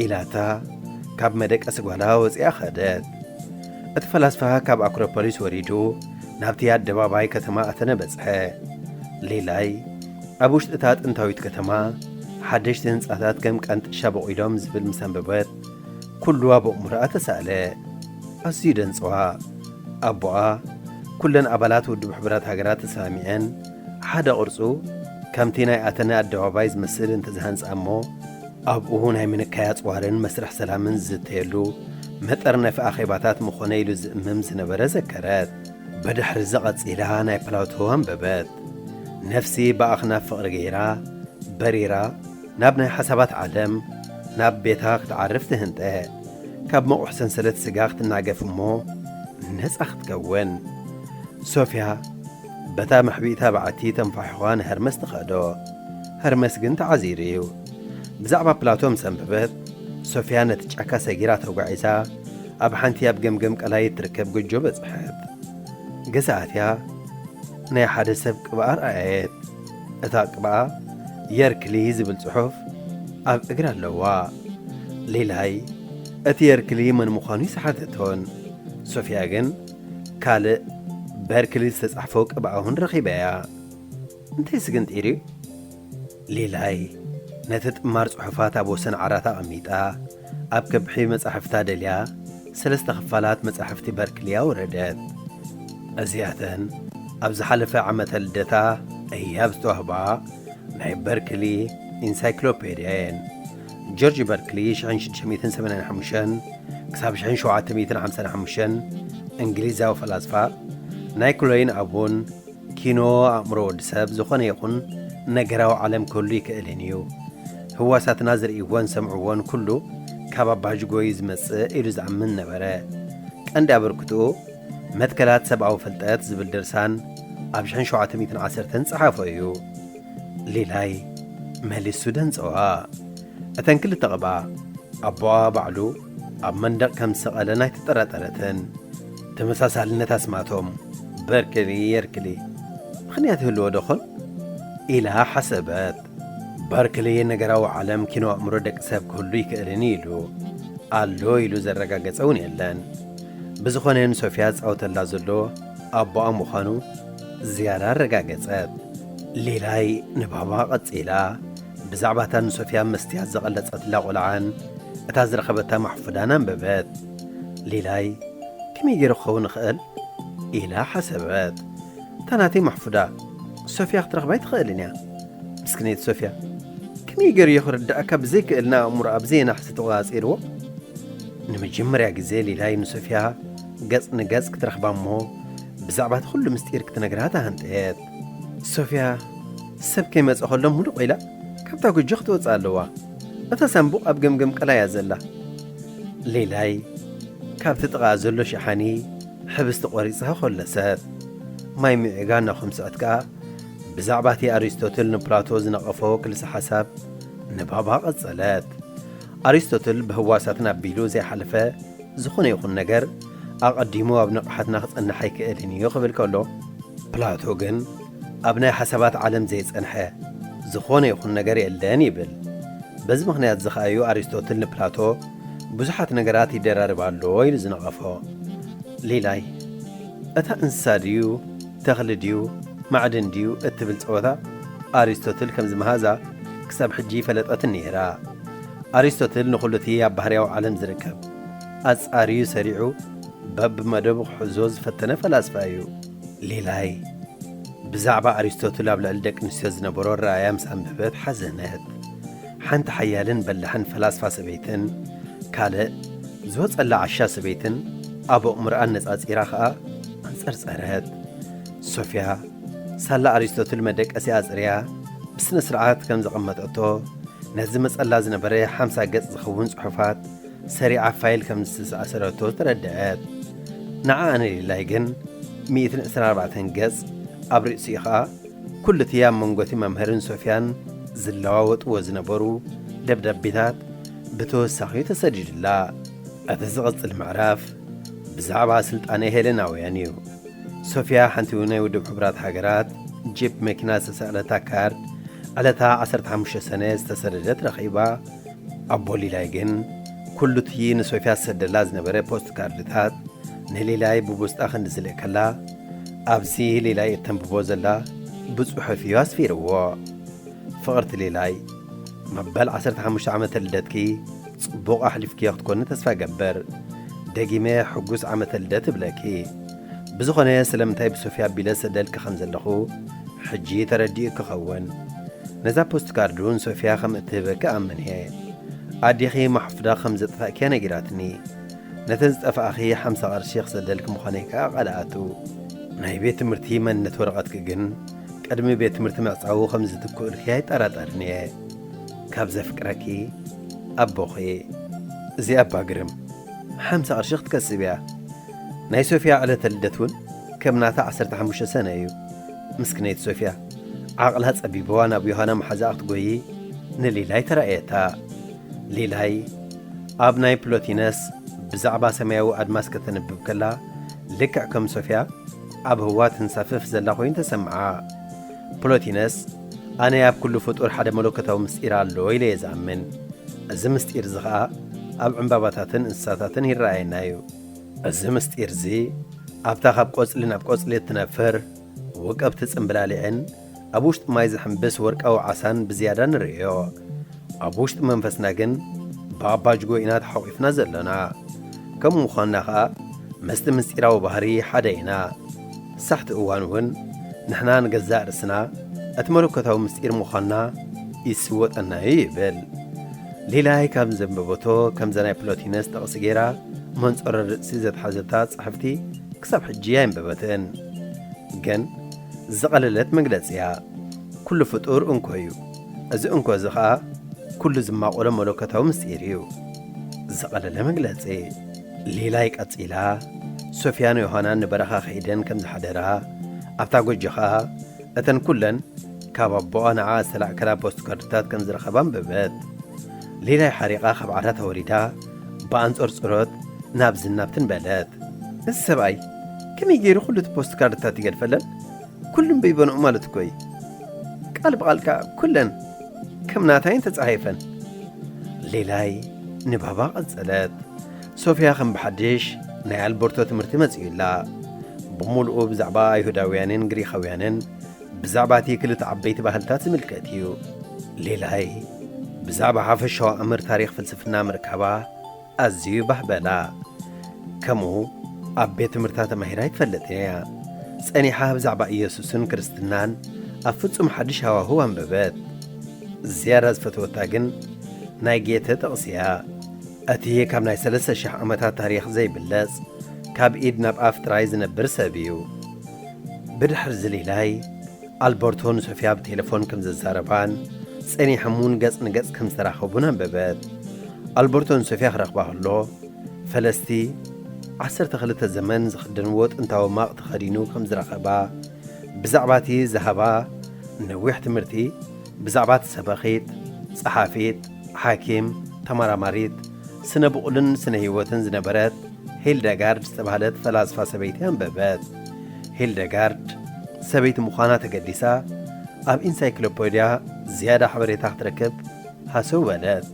ኢላታ ካብ መደቀሲ ጓላ ወጺኣ ኸደት። እቲ ፈላስፋ ካብ ኣክሮፖሊስ ወሪዱ ናብቲ ኣደባባይ ከተማ ኣተነ በጽሐ። ሊላይ ኣብ ውሽጢ እታ ጥንታዊት ከተማ ሓደሽቲ ህንጻታት ከም ቀንጥሻ በቑሎም ዝብል ምስ ኣንበበት፣ ኩሉ ኣብ ኣእምሮኣ ተሳእለ። ኣዝዩ ደንጸዋ። ኣቦኣ፣ ኩለን ኣባላት ውድብ ሕቡራት ሃገራት ተሰማሚዐን፣ ሓደ ቅርጹ ከምቲ ናይ ኣተነ ኣደባባይ ዝመስል እንተዝሃንጻ እሞ፣ ኣብኡ ናይ ምንካይ ኣጽዋርን መስርሕ ሰላምን ዝዝተየሉ መጠርነፊ ኣኼባታት ምኾነ ኢሉ ዝእምም ዝነበረ ዘከረት። ብድሕሪ እዚ ቀጺላ ናይ ፕላቶ ኣንበበት። ነፍሲ ብኣኽናፍ ፍቕሪ ገይራ፣ በሪራ፣ ናብ ናይ ሓሳባት ዓለም፣ ናብ ቤታ ክትዓርፍ ትህንጠ። ካብ መቑሕ ሰንሰለት ስጋ ክትናገፍ እሞ ነጻ ክትከውን። ሶፍያ በታ መሕቢእታ በዓቲ ተንፋሒዃ ንሀርመስ ትኸዶ። ሀርመስ ግን ተዓዚሩ እዩ። ብዛዕባ ፕላቶ ምስ ኣንበበት፣ ሶፍያ ነቲ ጫካ ሰጊራ ተጓዒዛ፣ ኣብ ሓንቲ ኣብ ገምገም ቀላይ እትርከብ ጎጆ በጽሐት። ገዛ ኣትያ ናይ ሓደ ሰብ ቅብኣ ረኣየት። እታ ቅብኣ የርክሊ ዝብል ጽሑፍ ኣብ እግራ ኣለዋ። ሊላይ እቲ የርክሊ መን ምዃኑ ይሰሓተቶን። ሶፍያ ግን ካልእ በርክሊ ዝተጻሕፎ ቅብኣ እውን ረኺባ'ያ። እንታይ ስግንጢር እዩ? ሊላይ ነቲ ጥማር ጽሑፋት ኣብ ወሰን ዓራት ኣቐሚጣ፣ ኣብ ከብሒ መጻሕፍታ ደልያ፣ ሰለስተ ክፋላት መጻሕፍቲ በርክሊ ኣውረደት። እዚኣተን ኣብ ዝሓለፈ ዓመተ ልደታ እያ ዝተዋህባ ናይ በርክሊ ኢንሳይክሎፔድያ እየን። ጆርጅ በርክሊ ሽሕን ሽዱሽተ ሚእትን ሰማንያን ሓሙሽተን ክሳብ ሽሕን ሸውዓተ ሚእትን ሓምሳን ሓሙሽተን እንግሊዛዊ ፈላስፋ፣ ናይ ክሎይን ኣቡን፣ ኪኖ ኣእምሮ ወዲ ሰብ ዝኾነ ይኹን ነገራዊ ዓለም ክህሉ ይክእልን እዩ። ህዋሳትና ዝርእይዎን ዝሰምዕዎን ኩሉ ካብ ኣባጅጎ እዩ ዝመጽእ ኢሉ ዝኣምን ነበረ። ቀንዲ ኣበርክትኡ መትከላት ሰብኣዊ ፍልጠት ዝብል ድርሳን ኣብ ሽሕን ሸውዓተ ሚእትን ዓሰርተን ጸሓፎ እዩ። ሊላይ መሊሱ ደንጸዋ። እተን ክልተ ቅብኣ ኣቦኣ ባዕሉ ኣብ መንደቕ ከም ዝሰቐለን ኣይተጠራጠረትን። ተመሳሳልነት ኣስማቶም በርክሊ የርክሊ ምኽንያት ይህልዎ ዶ ኾን? ኢላ ሓሰበት። በርክሊ ነገራዊ ዓለም ኪኖ ኣእምሮ ደቂ ሰብ ክህሉ ይክእልን ኢሉ ኣሎ ኢሉ ዘረጋገጸ እውን የለን። ብዝኾነ ንሶፍያ ዝጻወተላ ዘሎ ኣቦኣ ምዃኑ ዝያዳ ኣረጋገጸት። ሊላይ ንባባ ቀጺላ። ብዛዕባ እታ ንሶፍያ መስትያት ዘቐለጸትላ ቆልዓን እታ ዝረኸበታ ማሕፉዳን ኣንበበት። ሊላይ ከመይ ገይሩ ክኸውን ይኽእል? ኢላ ሓሰበት። እታ ናተይ ማሕፉዳ ሶፍያ ክትረኽባ ኣይትኽእልን እያ። ምስክነይቲ ሶፍያ፣ ከመይ ገይሩ እዩ ክርድኣካ ብዘይክእል ንኣእምሮኣ ብዘየናሕሲ ተቖጻጺርዎ? ንመጀመርያ ግዜ ሊላይ ንሶፍያ ገጽ ንገጽ ክትረኽባ እሞ ብዛዕባ እቲ ኩሉ ምስጢር ክትነግራ ተሃንጠየት። ሶፊያ ሰብ ከይመጸ ከሎ ሙሉቕ ኢላ ካብታ ጎጆ ክትወጽእ ኣለዋ። እታ ሳንቡቕ ኣብ ገምገም ቀላያ ዘላ። ሌላይ ካብቲ ጥቓ ዘሎ ሸሓኒ ሕብስቲ ቆሪጻ ኮለሰት። ማይ ምዒጋ እናኾምሰዐት ከኣ ብዛዕባ እቲ ኣሪስቶትል ንፕላቶ ዝነቐፎ ክልሰ ሓሳብ ንባባ ቀጸለት። ኣሪስቶትል ብህዋሳትና ኣቢሉ ዘይሓለፈ ዝኾነ ይኹን ነገር ኣቐዲሙ ኣብ ንቕሓትና ክጸንሕ ኣይክእልን እዩ ክብል ከሎ፣ ፕላቶ ግን ኣብ ናይ ሓሳባት ዓለም ዘይጸንሐ ዝኾነ ይኹን ነገር የለን ይብል። በዚ ምኽንያት እዚ ኸኣ እዩ ኣሪስቶትል ንፕላቶ ብዙሓት ነገራት ይደራርብ ኣሎ ኢሉ ዝነቐፎ። ሌላይ፣ እታ እንስሳ ድዩ፣ ተኽሊ ድዩ፣ ማዕድን ድዩ እትብል ጸወታ ኣሪስቶትል ከም ዝመሃዛ ክሳብ ሕጂ ይፈለጠትን ነይራ። ኣሪስቶትል ንኹሉ እቲ ኣብ ባህርያዊ ዓለም ዝርከብ ኣጻርዩ ሰሪዑ በብመደቡ ክሕዞ ዝፈተነ ፈላስፋ እዩ። ሌላይ ብዛዕባ ኣሪስቶትል ኣብ ልዕሊ ደቂ ኣንስትዮ ዝነበሮ ኣረኣእያ ምስ ኣንበበት ሓዘነት። ሓንቲ ሓያልን በላሕን ፈላስፋ ሰበይትን ካልእ ዝወጸላ ዓሻ ሰበይትን ኣብ ኣእምሮኣ ኣነጻጺራ ኸኣ ኣንጸርጸረት። ሶፊያ ሳላ ኣሪስቶትል መደቀሲ ኣጽርያ ብስነ ስርዓት ከም ዘቐመጠቶ፣ ነዚ መጸላ ዝነበረ ሓምሳ ገጽ ዝኸውን ጽሑፋት ሰሪዓ ፋይል ከም ዝተኣሰረቶ ተረድአት። ንዓኣ ንሌላይ ግን ሚእትን ዕስራን ኣርባዕተን ገጽ፣ ኣብ ርእሲኡ ኸኣ ኩሉ እቲ ኣብ መንጎ እቲ መምህርን ሶፊያን ዝለዋወጥዎ ዝነበሩ ደብዳቤታት ብተወሳኺ ተሰዲዱላ። እቲ ዝቕጽል ምዕራፍ ብዛዕባ ስልጣነ ሄለናውያን እዩ። ሶፊያ ሓንቲ ናይ ውድብ ሕቡራት ሃገራት ጂፕ መኪና ዝተሰቕለታ ካርድ ዕለታ ዓሰርተ ሓሙሽተ ሰነ ዝተሰደደት ረኺባ። ኣቦ ሊላይ ግን ኩሉ እቲ ንሶፊያ ዝሰደላ ዝነበረ ፖስት ካርድታት ንሊላይ ብቡስጣ ክንዲ ዝልእ ከላ፣ ኣብዚ ሊላይ እተንብቦ ዘላ ብጽሑፍ እዩ ኣስፊርዎ። ፍቕርቲ ሊላይ፣ መበል ዓሰርተ ሓሙሽተ ዓመተ ልደትኪ ጽቡቕ ኣሕሊፍክዮ ክትኮኒ ተስፋ እገብር። ደጊመ ሕጉስ ዓመተ ልደት እብለኪ። ብዝኾነ ስለምንታይ ብሶፊያ ኣቢለ ሰደልኪ ከም ዘለኹ ሕጂ ተረዲኡ ክኸውን። ነዛ ፖስት ካርድ እውን ሶፊያ ከም እትህበኪ ኣምን እየ። ኣዴኺ ማሕፉዳ ከም ዘጥፋእክያ ነጊራትኒ። ነተን ዝጠፍኣኺ ሓምሳ ቅርሺ ክሰደልኪ ምዃነይ ከኣ ቃል ኣቱ። ናይ ቤት ትምህርቲ መንነት ወረቐትኪ ግን ቅድሚ ቤት ትምህርቲ ምዕጻዉ ከም ዝትክኡልኪ ኣይጠራጠርን እየ። ካብ ዘፍቅረኪ ኣቦኺ። እዚ ኣባ ግርም ሓምሳ ቅርሺ ክትከስብ እያ። ናይ ሶፊያ ዕለተ ልደት እውን ከም ናታ ዓሰርተ ሓሙሽተ ሰነ እዩ። ምስክነይቲ ሶፊያ ዓቕላ ጸቢብዋ ናብ ዮሃና መሓዛኣ ክትጎዪ ንሊላይ ተራእየታ። ሊላይ ኣብ ናይ ፕሎቲነስ ብዛዕባ ሰማያዊ ኣድማስ ከተንብብ ከላ፣ ልክዕ ከም ሶፊያ ኣብ ህዋ ትንሳፈፍ ዘላ ኮይኑ ተሰምዓ። ፕሎቲነስ፣ ኣነ ኣብ ኩሉ ፍጡር ሓደ መለኮታዊ ምስጢር ኣሎ ኢለ እየ ዝኣምን። እዚ ምስጢር እዚ ኸኣ ኣብ ዕምባባታትን እንስሳታትን ይረኣየና እዩ። እዚ ምስጢር እዚ ኣብታ ካብ ቆጽሊ ናብ ቆጽሊ እትነፍር ውቅብቲ ጽምብላሊዕን ኣብ ውሽጢ ማይ ዝሕምብስ ወርቃዊ ዓሳን ብዝያዳ ንርእዮ። ኣብ ውሽጢ መንፈስና ግን ብኣባጅጎ ኢና ተሓቂፍና ዘሎና። ከም ምዃንና ኸኣ ምስቲ ምስጢራዊ ባህሪ ሓደ ኢና። ሳሕቲ እዋን እውን ንሕና ንገዛእ ርእስና እቲ መለኮታዊ ምስጢር ምዃንና ይስወጠና እዩ ይብል። ሊላይ ካብ ዘንበበቶ ከምዛ ናይ ፕሎቲነስ ጥቕሲ ገይራ መንጸሮ ርእሲ ዘትሓዘታ ጽሕፍቲ ክሳብ ሕጂ ኣየንበበትን። ግን ዝቐለለት መግለጺ እያ። ኩሉ ፍጡር እንኮ እዩ። እዚ እንኮ እዚ ኸኣ ኩሉ ዝማቆሎ መለኮታዊ ምስጢር እዩ። ዝቐለለ መግለጺ። ሊላይ ቀጺላ፣ ሶፊያን ዮሃናን ንበረኻ ከይደን ከም ዝሓደራ፣ ኣብታ ጎጆ ኸኣ እተን ኩለን ካብ ኣቦኣ ንዓ ዝተላእከላ ፖስት ካርድታት ከም ዝረኸባ ኣንበበት። ሊላይ ሓሪቓ ካብ ዓራት ተወሪዳ፣ ብኣንጸርጽሮት ናብዝን ናብትን በለት። እዚ ሰብኣይ ከመይ ገይሩ ኩሉ እቲ ፖስት ካርድታት ይገድፈለን? ኩሉ እምበይ በንዑ ማለት እኮ እዩ። ቃል ብቓል ከኣ ኩለን ከም ናታይን ተጻሒፈን። ሊላይ ንባባ ቀጸለት። ሶፊያ ከም ብሓድሽ ናይ ኣልበርቶ ትምህርቲ መጺኡላ። ብምሉኡ ብዛዕባ ኣይሁዳውያንን ግሪኻውያንን ብዛዕባ እቲ ክልተ ዓበይቲ ባህልታት ዝምልከት እዩ። ሊላይ ብዛዕባ ሓፈሻዊ ኣምር ታሪኽ ፍልስፍና ምርካባ ኣዝዩ ባህ በላ። ከምኡ ኣብ ቤት ትምህርታ ተማሂራ ኣይትፈልጥን እያ። ጸኒሓ ብዛዕባ ኢየሱስን ክርስትናን ኣብ ፍጹም ሓድሽ ሃዋህው ኣንበበት። ዝያዳ ዝፈተወታ ግን ናይ ጌተ ጥቕሲ እያ። እቲ ካብ ናይ ሰለስተ ሽሕ ዓመታት ታሪኽ ዘይብለጽ፣ ካብ ኢድ ናብ ኣፍ ጥራይ ዝነብር ሰብ እዩ። ብድሕሪ ዝሊላይ ኣልበርቶ ንሶፊያ ብቴሌፎን ከም ዘዛረባን ጸኒሖም እውን ገጽ ንገጽ ከም ዝተራኸቡን ኣንበበት። ኣልበርቶ ንሶፊያ ክረኽባ ከሎ፣ ፈለስቲ ዓሰርተ ክልተ ዘመን ዝኽደንዎ ጥንታዊ ማቕ ተኸዲኑ ከም ዝረኸባ፣ ብዛዕባ እቲ ዝሃባ ነዊሕ ትምህርቲ፣ ብዛዕባ እቲ ሰበኺት፣ ጸሓፊት፣ ሓኪም፣ ተመራማሪት፣ ስነ ብቑልን ስነ ህይወትን ዝነበረት ሂልደጋርድ ዝተባህለት ፈላስፋ ሰበይቲ ኣንበበት። ሂልደጋርድ ሰበይቲ ምዃና ተገዲሳ፣ ኣብ ኢንሳይክሎፔድያ ዝያዳ ሓበሬታ ክትረክብ ሃሰው በለት።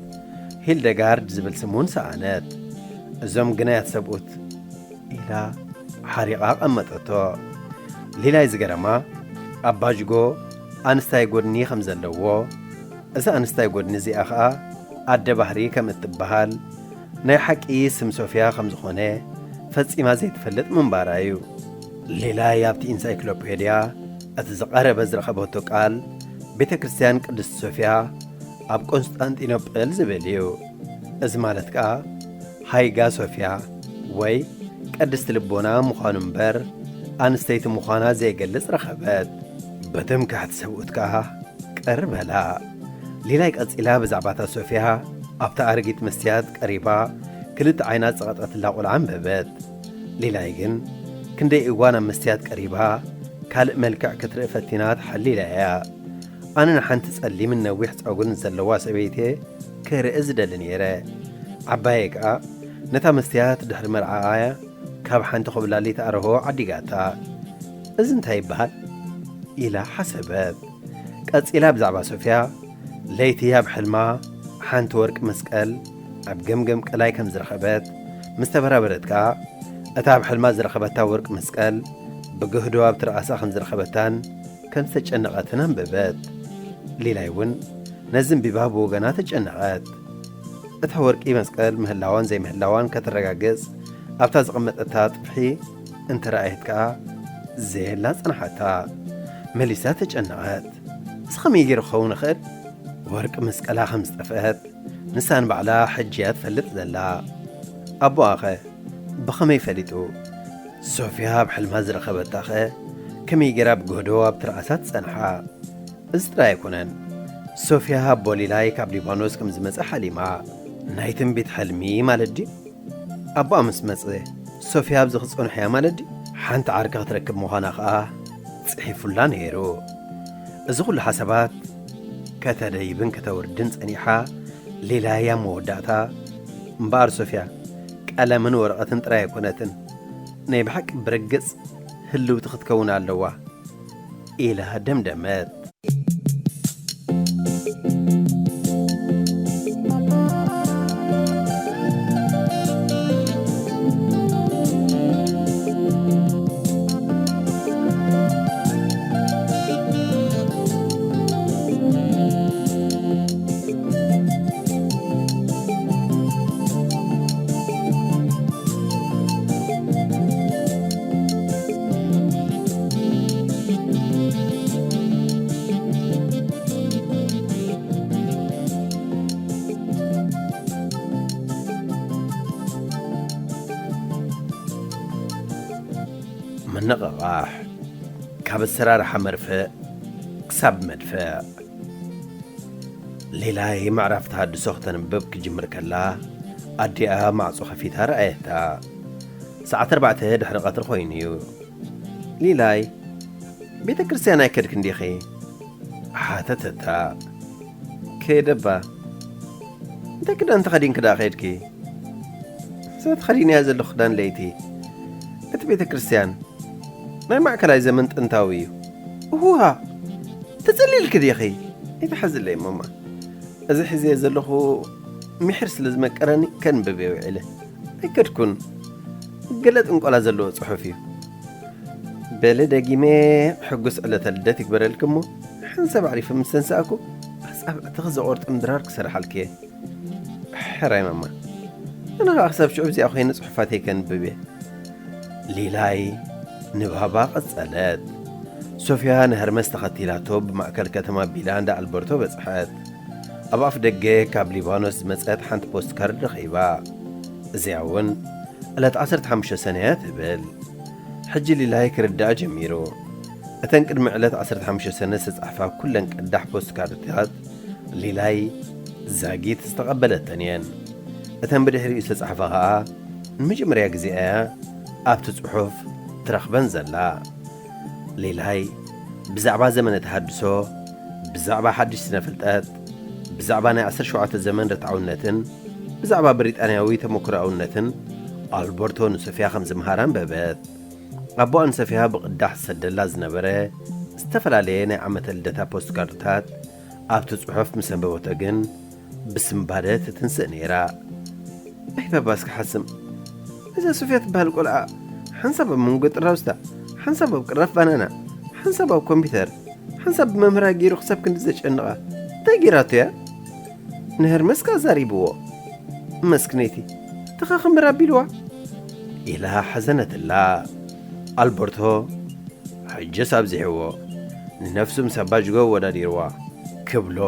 ሂልደጋርድ ዝብል ስም እውን ሰኣነት። እዞም ግናያት ሰብኡት ኢላ ሓሪቓ ኣቐመጠቶ። ሊላይ ዝገረማ፣ ኣባጅጎ ኣንስታይ ጎድኒ ከም ዘለዎ፣ እዛ ኣንስታይ ጎድኒ እዚኣ ኸኣ ኣደ ባህሪ ከም እትበሃል፣ ናይ ሓቂ ስም ሶፊያ ከም ዝኾነ ፈጺማ ዘይትፈልጥ ምንባራ እዩ። ሊላይ ኣብቲ ኢንሳይክሎፔድያ እቲ ዝቐረበ ዝረኸበቶ ቃል ቤተ ክርስቲያን ቅድስቲ ሶፊያ ኣብ ቆንስጣንጢኖጵል ዝብል እዩ። እዚ ማለት ከኣ ሃይጋ ሶፊያ ወይ ቅድስቲ ልቦና ምዃኑ እምበር ኣንስተይቲ ምዃና ዘይገልጽ ረኸበት። በቶም ካሕቲ ሰብኡት ከኣ ቅር በላ። ሊላይ ቀጺላ ብዛዕባታ ሶፊያ ኣብታ ኣረጊት መስትያት ቀሪባ ክልተ ዓይና ዝጸቐጠትላ ቆልዓ ኣንበበት። ሊላይ ግን ክንደይ እዋን ኣብ መስትያት ቀሪባ ካልእ መልክዕ ክትርኢ ፈቲና ተሓሊላ እያ። ኣነ ንሓንቲ ጸሊምን ነዊሕ ጸጉርን ዘለዋ ሰበይቲ ክርኢ ዝደሊ ነይረ። ዓባየይ ከኣ ነታ መስትያት ድሕሪ መርዓኣ ካብ ሓንቲ ኮብላሊት ኣርሆ ዓዲጋታ። "እዚ እንታይ ይበሃል?" ኢላ ሓሰበት። ቀጺላ ብዛዕባ ሶፊያ፣ ለይቲ ኣብ ሕልማ ሓንቲ ወርቂ መስቀል ኣብ ገምገም ቀላይ ከም ዝረኸበት ምስ ተበራበረት ከኣ፣ እታ ኣብ ሕልማ ዝረኸበታ ወርቂ መስቀል ብግህዶ ኣብቲ ርእሳ ከም ዝረኸበታን ከም ዝተጨነቐትን ኣንበበት። ሊላይ እውን ነዚ ኣንቢባ ብወገና ተጨነቐት። እታ ወርቂ መስቀል ምህላዋን ዘይምህላዋን ከተረጋግጽ ኣብታ ዘቐመጠታ ጥፍሒ እንተ ረኣየት ከኣ ዘየላ ጸንሓታ። መሊሳ ተጨነቐት። "እዚ ኸመይ ገይሩ ክኸውን ይኽእል? ወርቂ መስቀላ ከም ዝጠፍአት ንሳ ንባዕላ ሕጂ እያ ትፈልጥ ዘላ። ኣቦኣኸ ብኸመይ ፈሊጡ? ሶፊያ ኣብ ሕልማ ዝረኸበታኸ ከመይ ገይራ ብግህዶ ኣብ ትርኣሳ ትጸንሓ?" እዚ ጥራይ ኣይኮነን። ሶፊያ ኣቦ ሊላይ ካብ ሊባኖስ ከም ዝመጸ ሓሊማ። ናይ ትንቢት ሕልሚ ማለት ድዩ? ኣቦኣ ምስ መጸ፣ ሶፊያ ኣብዚ ክትጸንሖ እያ ማለት ድዩ? ሓንቲ ዓርኪ ክትረክብ ምዃና ኸኣ ጽሒፉላ ነይሩ። እዚ ኹሉ ሓሳባት ከተደይብን ከተውርድን ጸኒሓ፣ ሊላይ ኣብ መወዳእታ፣ "እምበኣር ሶፊያ፣ ቀለምን ወረቐትን ጥራይ ኣይኮነትን፣ ናይ ብሓቂ ብርግጽ ህልውቲ ክትከውን ኣለዋ" ኢላ ደምደመት። ምንቕቓሕ፣ ካብ ኣሰራርሓ መርፍእ ክሳብ መድፍዕ። ሊላይ ምዕራፍ ተሃድሶ ክተንብብ ክጅምር ከላ፣ ኣዲኣ ማዕጾ ከፊታ ረኣየታ። ሰዓት ኣርባዕተ ድሕሪ ቀትሪ ኮይኑ እዩ። "ሊላይ፣ ቤተ ክርስቲያን ኣይከድክን ዲኺ?" ሓተተታ። "ከይደ እባ። እንታይ ክዳን ተኸዲንኪ ደኣ ከይድኪ? እዛ ተኸዲነያ ዘለኹ ክዳን ለይቲ፣ እቲ ቤተ ክርስቲያን ናይ ማእከላይ ዘመን ጥንታዊ እዩ። እዋ፣ ተጸሊልኪ ዲኺ? ኣይትሓዝለይ እማ። እዚ ሒዘዮ ዘለኹ ምሒር ስለ ዝመቀረኒ ከንብብ እየ ውዒለ። ኣይከድኩን። ገለ ጥንቆላ ዘለዎ ጽሑፍ እዩ። በሊ ደጊመ ሕጉስ ዕለተ ልደት ይግበረልኪ እሞ፣ ሓንሳብ ኣዕሪፈ ምስ ተንሳእኩ ኣጻብዕትኺ ዘቖርጥም ድራር ክሰርሓልኪ እየ። ሕራይ ማማ፣ ኣነ ኸኣ ክሳብ ሽዑ እዚኣ ኮይነ ጽሑፋተይ ከንብብ እየ።" ሊላይ ንባባ ቀጸለት። ሶፊያ ንሀርመስ ተኸቲላቶ ብማእከል ከተማ ኣቢላ እንዳ ኣልበርቶ በጽሐት። ኣብ ኣፍ ደገ ካብ ሊባኖስ ዝመጸት ሓንቲ ፖስት ካርድ ረኺባ። እዚኣ እውን ዕለት ዓሰርተ ሓሙሽተ ሰነ እያ ትብል። ሕጂ ሊላይ ክርዳእ ጀሚሩ። እተን ቅድሚ ዕለት ዓሰርተ ሓሙሽተ ሰነ ዝተጻሕፋ ኩለን ቅዳሕ ፖስት ካርድታት ሊላይ ዛጊት ዝተቐበለተን እየን። እተን ብድሕሪኡ ዝተጻሕፋ ኸኣ ንመጀመርያ ግዜ እያ ኣብቲ ጽሑፍ ትረኽበን ዘላ። ሊላይ ብዛዕባ ዘመነ ተሃድሶ፣ ብዛዕባ ሓድሽ ስነ ፍልጠት፣ ብዛዕባ ናይ ዓሰርተ ሸውዓተ ዘመን ርትዓውነትን ብዛዕባ ብሪጣንያዊ ተመክሮኣውነትን ኣልበርቶ ንሶፊያ ከም ዝምሃራ ኣንበበት። ኣቦኣ ንሶፊያ ብቕዳሕ ዝሰደላ ዝነበረ ዝተፈላለየ ናይ ዓመተ ልደታ ፖስት ካርድታት ኣብቲ ጽሑፍ ምስ ኣንበበቶ ግን ብስንባደ ትትንስእ ነይራ። ኣይ ባባ፣ እስኪ ሓስም፣ እዛ ሶፊያ ትበሃል ቆልዓ ሓንሳብ ኣብ መንጎ ጥራውስታ፣ ሓንሳብ ኣብ ቅራፍ ባናና፣ ሓንሳብ ኣብ ኮምፒውተር፣ ሓንሳብ ብመምህራ ገይሩ ክሳብ ክንዲ ዘጨንቓ እንታይ ገይራቶ እያ? ንሄርመስ ከኣ ዛሪብዎ። መስክነይቲ፣ ተኻኽምር ኣቢልዋ ኢላ ሓዘነትላ። ኣልበርቶ ሕጅስ ኣብዚሕዎ፣ ንነፍሱ ምስ ኣባጅጎ ኣወዳዲርዋ ክብሎ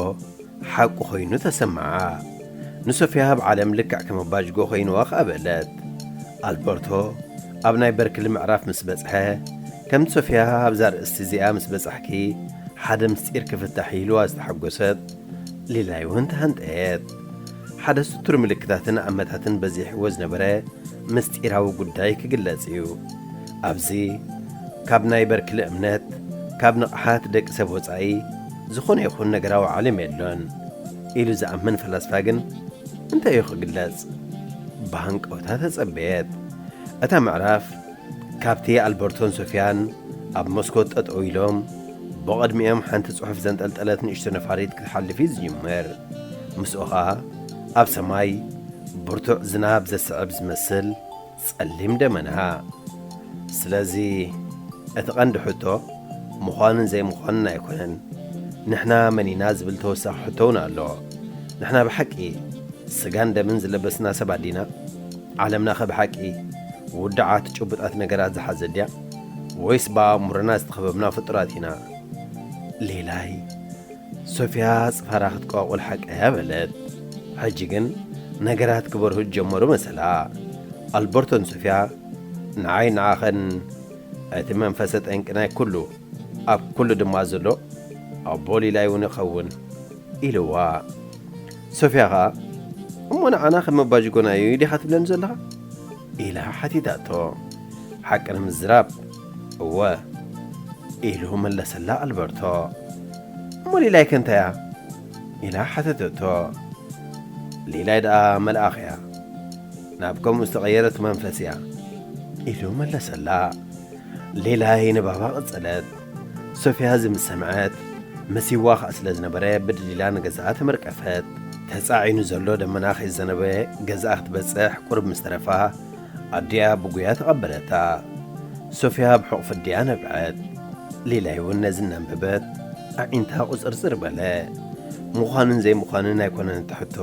ሓቁ ኮይኑ ተሰምዓ። ንሶፊያ ኣብ ዓለም ልክዕ ከም ኣባጅጎ ኮይንዋ ከኣ በለት። ኣልበርቶ ኣብ ናይ በርክሊ ምዕራፍ ምስ በጽሐ፣ ከምቲ ሶፊያ ኣብዛ ኣርእስቲ እዚኣ ምስ በጻሕኪ ሓደ ምስጢር ክፍታሕ ኢልዋ ዝተሓጎሰት ሊላይ እውን ተሃንጠየት። ሓደ ስቱር ምልክታትን ኣመታትን በዚሕዎ ዝነበረ ምስጢራዊ ጉዳይ ክግለጽ እዩ። ኣብዚ ካብ ናይ በርክሊ እምነት፣ ካብ ንቕሓት ደቂ ሰብ ወጻኢ ዝኾነ ይኹን ነገራዊ ዓለም የሎን ኢሉ ዝኣምን ፈላስፋ ግን እንታይ እዩ ክግለጽ? ብሃንቀውታ ተጸበየት። እታ ምዕራፍ ካብቲ ኣልበርቶን ሶፊያን ኣብ መስኮት ጠጠው ኢሎም ብቕድሚኦም ሓንቲ ጽሑፍ ዘንጠልጠለት ንእሽቶ ነፋሪት ክትሓልፍ እዩ ዝጅምር። ምስኡ ኸኣ ኣብ ሰማይ ብርቱዕ ዝናብ ዘስዕብ ዝመስል ጸሊም ደመና። ስለዚ እቲ ቀንዲ ሕቶ ምዃንን ዘይምዃንን ኣይኮነን። ንሕና መን ኢና ዝብል ተወሳኺ ሕቶ እውን ኣሎ። ንሕና ብሓቂ ስጋን ደምን ዝለበስና ሰባት ዲና? ዓለምናኸ ብሓቂ ውዱዓት ጭቡጣት ነገራት ዝሓዘት ድያ? ወይስ ብኣእምሮና ዝተኸበብና ፍጡራት ኢና? ሌላይ፣ ሶፊያ ጽፋራ ክትቋቁል ሓቀያ በለት። ሕጂ ግን ነገራት ክበርሁ ጀመሩ መሰላ። ኣልበርቶን ሶፊያ ንዓይ ንዓኸን እቲ መንፈሰ ጠንቂ ናይ ኩሉ፣ ኣብ ኩሉ ድማ ዘሎ ኣቦ ሊላይ እውን ይኸውን ኢልዋ። ሶፊያ ኸኣ እሞ ንዓና ከም መባጅጎና እዩ ዲኻ ትብለኒ ዘለኻ? ኢላ ሓቲታቶ። ሓቂ ንምዝራብ እወ ኢሉ መለሰላ ኣልበርቶ። እሞ ሊላይከ እንታያ? ኢላ ሓተተቶ። ሊላይ ደኣ መልኣኽ እያ፣ ናብ ከምኡ ዝተቐየረት መንፈስ እያ ኢሉ መለሰላ። ሌላይ ንባባ ቀጸለት። ሶፊያ እዚ ምስ ሰምዐት መሲዋ ኸኣ ስለ ዝነበረ ብድድ ኢላ ንገዛኣ ተመርቀፈት። ተጻዒኑ ዘሎ ደመና ከይዘነበ ገዛኣ ክትበጽሕ ቁሩብ ምስ ተረፋ ኣዲኣ ብጉያ ተቐበለታ። ሶፊያ ብሕቑፊ ኣዲኣ ነብዐት። ሌላይ እውን ነዚ እናንበበት ኣዒንታ ቁጽርጽር በለ። ምዃንን ዘይምዃንን ኣይኮነን እቲ ሕቶ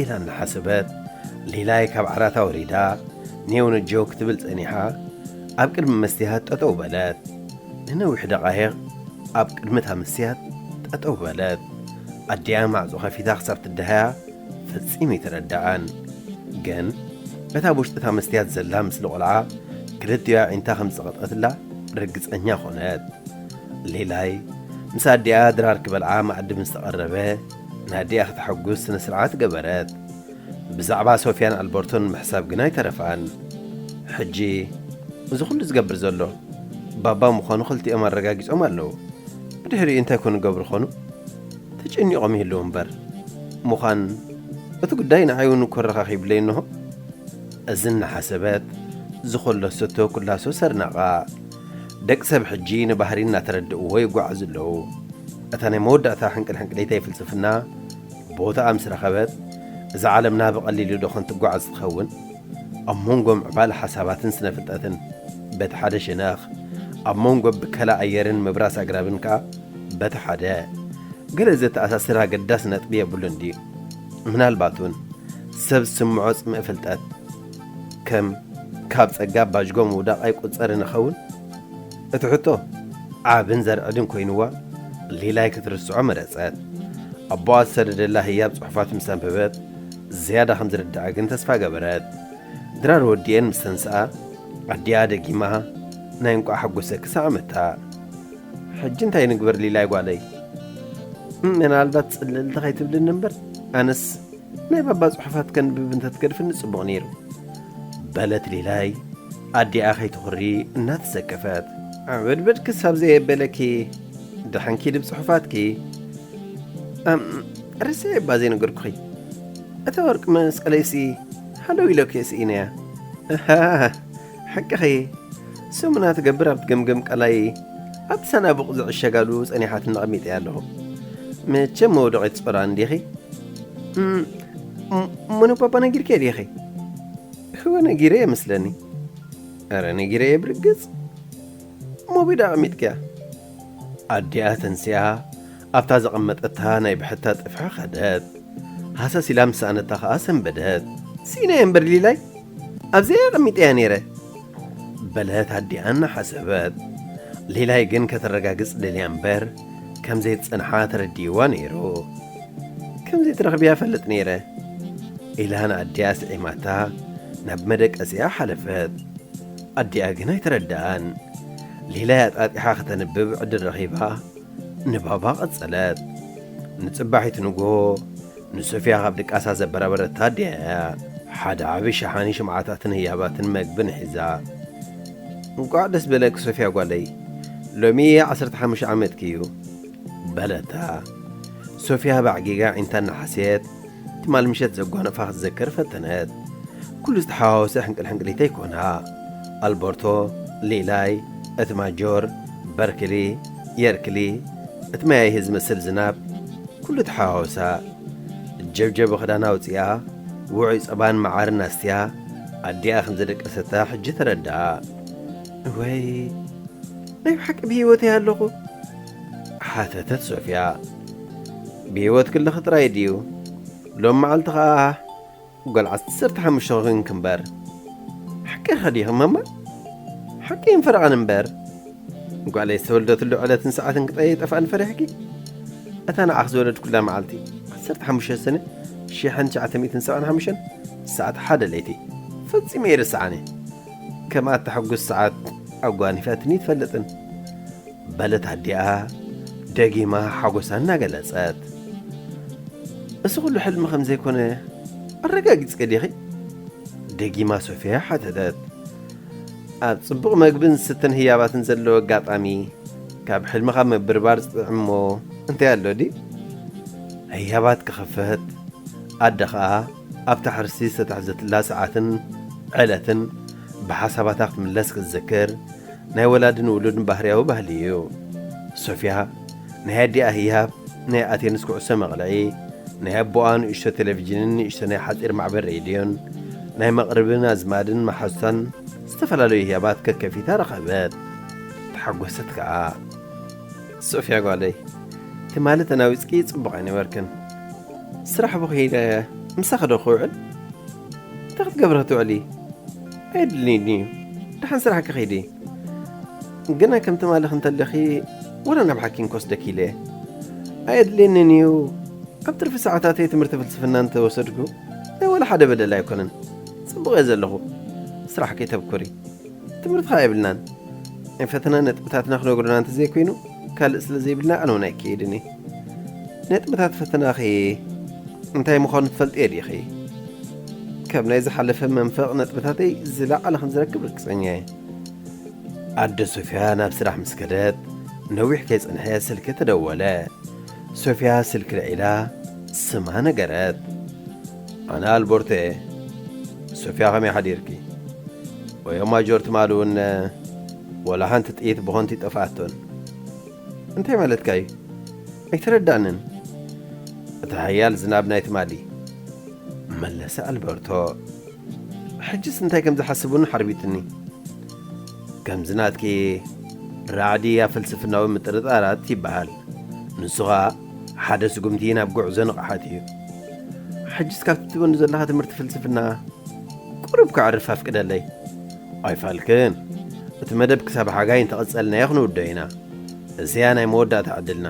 ኢላ እናሓሰበት ሌላይ ካብ ዓራታ ወሪዳ ኔው ነጀው ክትብል ጸኒሓ ኣብ ቅድሚ መስትያት ጠጠው በለት። ንነዊሕ ደቓይቕ ኣብ ቅድሚ እታ መስትያት ጠጠው በለት። ኣዲኣ ማዕጾ ከፊታ ክሳብ ትደሃያ ፈጺሙ ኣይተረድኣን። ግን እታ ኣብ ውሽጢ እታ መስትያት ዘላ ምስሊ ቆልዓ ክልቲኡ ኣዒንታ ከም ዝጸቐጠትላ ርግጸኛ ኾነት። ሌላይ ምስ ኣዲኣ ድራር ክበልዓ መኣዲ ምስ ተቐረበ ንኣዲኣ ክተሐጉስ ስነ ስርዓት ገበረት። ብዛዕባ ሶፊያን ኣልበርቶን ምሕሳብ ግን ኣይተረፍኣን። ሕጂ እዚ ኩሉ ዝገብር ዘሎ ባባ ምዃኑ ክልቲኦም ኣረጋጊጾም ኣለዉ። ብድሕሪኡ እንታይ ኮን ክገብሩ ኾኑ? ተጨኒቖም ይህልዉ እምበር። ምዃን እቲ ጉዳይ ንዓይ እውን እኮ ኣረኻኺብለይ እንሆ። እዚ እናሓሰበት ዝኸለሰቶ ኩላሶ ሰርናቓ። ደቂ ሰብ ሕጂ ንባህሪ እናተረድእዎ ይጓዓዙ ኣለዉ። እታ ናይ መወዳእታ ሕንቅልሕንቅሊተይ ፍልስፍና ቦታኣ ምስ ረኸበት፣ እዛ ዓለምና ብቐሊሉ ዶ ኸን ትጓዓዝ ትኸውን? ኣብ መንጎ ምዕባለ ሓሳባትን ስነ ፍልጠትን በቲ ሓደ ሸነኽ፣ ኣብ መንጎ ብከላ ኣየርን ምብራስ ኣግራብን ከኣ በቲ ሓደ፣ ገለ ዘተኣሳስር ኣገዳሲ ነጥቢ የብሉን ድዩ? ምናልባት እውን ሰብ ዝስምዖ ጽምኢ ፍልጠት ከም ካብ ጸጋ ባጅጎ ምውዳቕ ኣይቁጸርን ይኸውን? እቲ ሕቶ ዓብን ዘርዕድን ኮይንዋ፣ ሊላይ ክትርስዖ መረጸት። ኣቦኣ ዝሰደደላ ህያብ ጽሑፋት ምስ ኣንበበት፣ ዝያዳ ከም ዝርድኣ ግን ተስፋ ገበረት። ድራር ወዲኤን ምስ ተንስኣ፣ ኣዲኣ ደጊማ ናይ እንቋዕ ሓጎሰኪ ሰዓመታ። ሕጂ እንታይ ንግበር ሊላይ ጓለይ? እም፣ ምናልባት ጽልልቲ ከይትብልኒ እምበር፣ ኣነስ ናይ ባባ ጽሑፋት ከንብብ እንተትገድፍኒ ጽቡቕ ነይሩ፣ በለት ሊላይ ኣዲኣ ከይትኹሪ እናተሰከፈት። ዓበድበድ ክሳብ ዘየበለኪ፣ ደሓንኪ ድብ ጽሑፋትኪ። ኣም፣ ርሴ እባ ዘይነገርኩኺ። እታ ወርቂ መስቀለይሲ ሃለው ኢለኪ ስኢነያ። ኣሃ፣ ሓቅኺ። ሰሙና ትገብር ኣብ ትገምገም ቀላይ ኣብቲ ሳናቡቕ ዝዕሸጋሉ ጸኒሓትኒ ኣቐሚጠያ ኣለኹ። መቸም መውደቒት ጾራ እንዲኺ? እም፣ እም፣ እሞ ንባባ ነጊርኪ ዲኺ? እወ ነጊረ እየ መስለኒ። ኣረ ነጊረ እየ ብርግጽ። እሞ ቢዳ ኣቐሚጥክያ? ኣዲኣ ተንሲኣ ኣብታ ዘቐመጠታ ናይ ብሕታ ጥፍሒ ኸደት። ሃሰስ ኢላ ምስ ሰኣነታ ኸኣ ሰንበደት። ስኢነ እየ እምበር ሊላይ፣ ኣብዚኣ ኣቐሚጠያ ነይረ። በለት ኣዲኣ እናሓሰበት። ሊላይ ግን ከተረጋግጽ ደልያ እምበር ከም ዘይትጸንሓ ተረዲእዋ ነይሩ። ከም ዘይትረኽብያ እፈልጥ ነይረ። ኢላ ንኣዲኣ ስዒማታ ናብ መደቀሲኣ ሓለፈት። ኣዲኣ ግን ኣይተረድኣን። ሊላይ ኣጣጢሓ ከተንብብ ዕድል ረኺባ ንባባ ቀጸለት። ንጽባሒት ንግሆ ንሶፍያ ካብ ድቃሳ ዘበራበረታ ኣዲኣ እያ። ሓደ ዓቢ ሸሓኒ ሽምዓታትን ህያባትን መግብን ሒዛ። እንቋዕ ደስ በለኪ ሶፍያ ጓለይ፣ ሎሚ ዓሰርተ ሓሙሽተ ዓመትኪ እዩ። በለታ። ሶፍያ ባዕጊጋ ዒንታ እናሓሰየት ትማል ምሸት ዘጓነፋ ክትዘክር ፈተነት። ኩሉ ዝተሓዋወሰ ሕንቅል ሕንቅሊተይ ኮና። ኣልበርቶ፣ ሊላይ፣ እቲ ማጆር፣ በርክሊ፣ የርክሊ፣ እቲ መያይህ ዝመስል ዝናብ፣ ኩሉ ተሓዋወሳ። ጀብጀብ ክዳና ኣውፂኣ፣ ውዑይ ፀባን መዓርን ኣስትያ፣ ኣዲኣ ከም ዘደቀሰታ ሕጂ ተረድኣ። እወይ፣ ናይ ብሓቂ ብህይወት እየ ኣለኹ? ሓተተት ሶፍያ። ብህይወት ክለኺ ጥራይ ድዩ? ሎም መዓልቲ ኸኣ ጓል ዓሰርተ ሓሙሽተ ኾይንኪ እምበር። ሓቂ ኢኻ ዲኺ ማማ? ሓቂ እየን ፈረቓን እምበር። ጓለይ ዝተወልደትሉ ዕለትን ሰዓትን ክጠፍኣኒ ፈሪሕኪ? እታ ንዓኺ ዝወለድኩላ መዓልቲ፣ ዓሰርተ ሓሙሽተ ሰነ፣ ሽሕን ትሽዓተ ሚእትን ሰብዓን ሓሙሽተን፣ ሰዓት ሓደ ለይቲ። ፈጺመ ኣይርስዓን እየ። ከምኣ እተሐጉስ ሰዓት ኣጓኒፋትኒ ኣይትፈልጥን። በለት ኣዲኣ ደጊማ ሓጎሳ እናገለጸት። እዚ ኩሉ ሕልሚ ከም ዘይኮነ ኣረጋጊጽኪ ዲኺ? ደጊማ ሶፍያ ሓተተት። ኣብ ጽቡቕ መግብን ዝስተን ህያባትን ዘለዎ ኣጋጣሚ፣ ካብ ሕልምኻ ምብርባር ዝጥዕም እሞ እንታይ ኣሎ ድዩ? ህያባት ክኸፈት፣ ኣደ ኸኣ ኣብታ ሕርሲ ዝተታሕዘትላ ሰዓትን ዕለትን ብሓሳባታ ክትምለስ ክትዝክር፣ ናይ ወላድን ውሉድን ባህርያዊ ባህሊ እዩ። ሶፍያ፣ ናይ ኣዲኣ ህያብ፣ ናይ ኣቴንስ ኩዕሶ መቕልዒ፣ ናይ ኣቦኣ ንእሽቶ ቴሌቪዥንን ንእሽቶ ናይ ሓጺር ማዕበል ሬድዮን፣ ናይ መቕርብን ኣዝማድን መሓዙታን ዝተፈላለዩ ህያባት ከከፊታ ረኸበት። ተሓጎሰት ከኣ። ሶፍያ ጓለይ፣ ትማሊ ተናዊጽኪ ጽቡቕ ኣይነበርክን። ስራሕ ብኺደ ምሳኺ ዶ ክውዕል? እንታይ ክትገብሪ ክትውዕሊ? ኣየድልየኒ እዩ። ደሓን ስራሕ ክኸይድ እየ። ግና ከም ትማሊ ክንተለኺ ወላ ናብ ሓኪም ክወስደኪ ኢለ እየ። ኣየድልየንን እዩ። ኣብ ትርፊ ሰዓታተይ ትምህርቲ ፍልስፍና እንተወሰድኩ ናይ ወላ ሓደ በደል ኣይኮነን። ጽቡቕ እየ ዘለኹ። ስራሕ ከይተብኩሪ። ትምህርቲ ኸኣ የብልናን። ናይ ፈተና ነጥብታትና ክነግሩና እንተዘይኮይኑ፣ ካልእ ስለ ዘይብልና ኣነ እውን ኣይከይድን እየ። ነጥብታት ፈተናኺ እንታይ ምዃኑ ትፈልጥዮ ዲኺ? ካብ ናይ ዝሓለፈ መንፈቕ ነጥብታተይ ዝለዓለ ከም ዝረክብ ርግጸኛ እየ። ኣደ ሶፍያ ናብ ስራሕ ምስ ከደት፣ ነዊሕ ከይጸንሐ ስልኪ ተደወለ። ሶፍያ ስልኪ ልዒላ ስማ ነገረት። ኣነ ኣልቦርቶ እየ። ሶፍያ ከመይ ሓዲርኪ? ወዮ ማጆር ትማሊ እውን ወላ ሓንቲ ጥይት ብኾንቲ ጠፍኣቶን። እንታይ ማለትካ እዩ? ኣይተረዳእንን። እቲ ሓያል ዝናብ ናይ ትማሊ፣ መለሰ ኣልበርቶ። ሕጅስ እንታይ ከም ዝሓስብ እውን ሓርቢትኒ። ከምዚ ናትኪ ራዕዲ ኣብ ፍልስፍናዊ ምጥርጣራት ይበሃል። ንሱ ኸኣ ሓደ ስጉምቲ ናብ ጉዕዞ ንቕሓት እዩ። ሕጅስ ካብቲ ትህበኒ ዘለኻ ትምህርቲ ፍልስፍና ቁሩብ ከዕርፍ ኣፍቅደለይ። ኣይፋልክን፣ እቲ መደብ ክሳብ ሓጋይ እንተቐጸልናዮ ክንውዶ ኢና። እዚኣ ናይ መወዳእታ ዕድልና።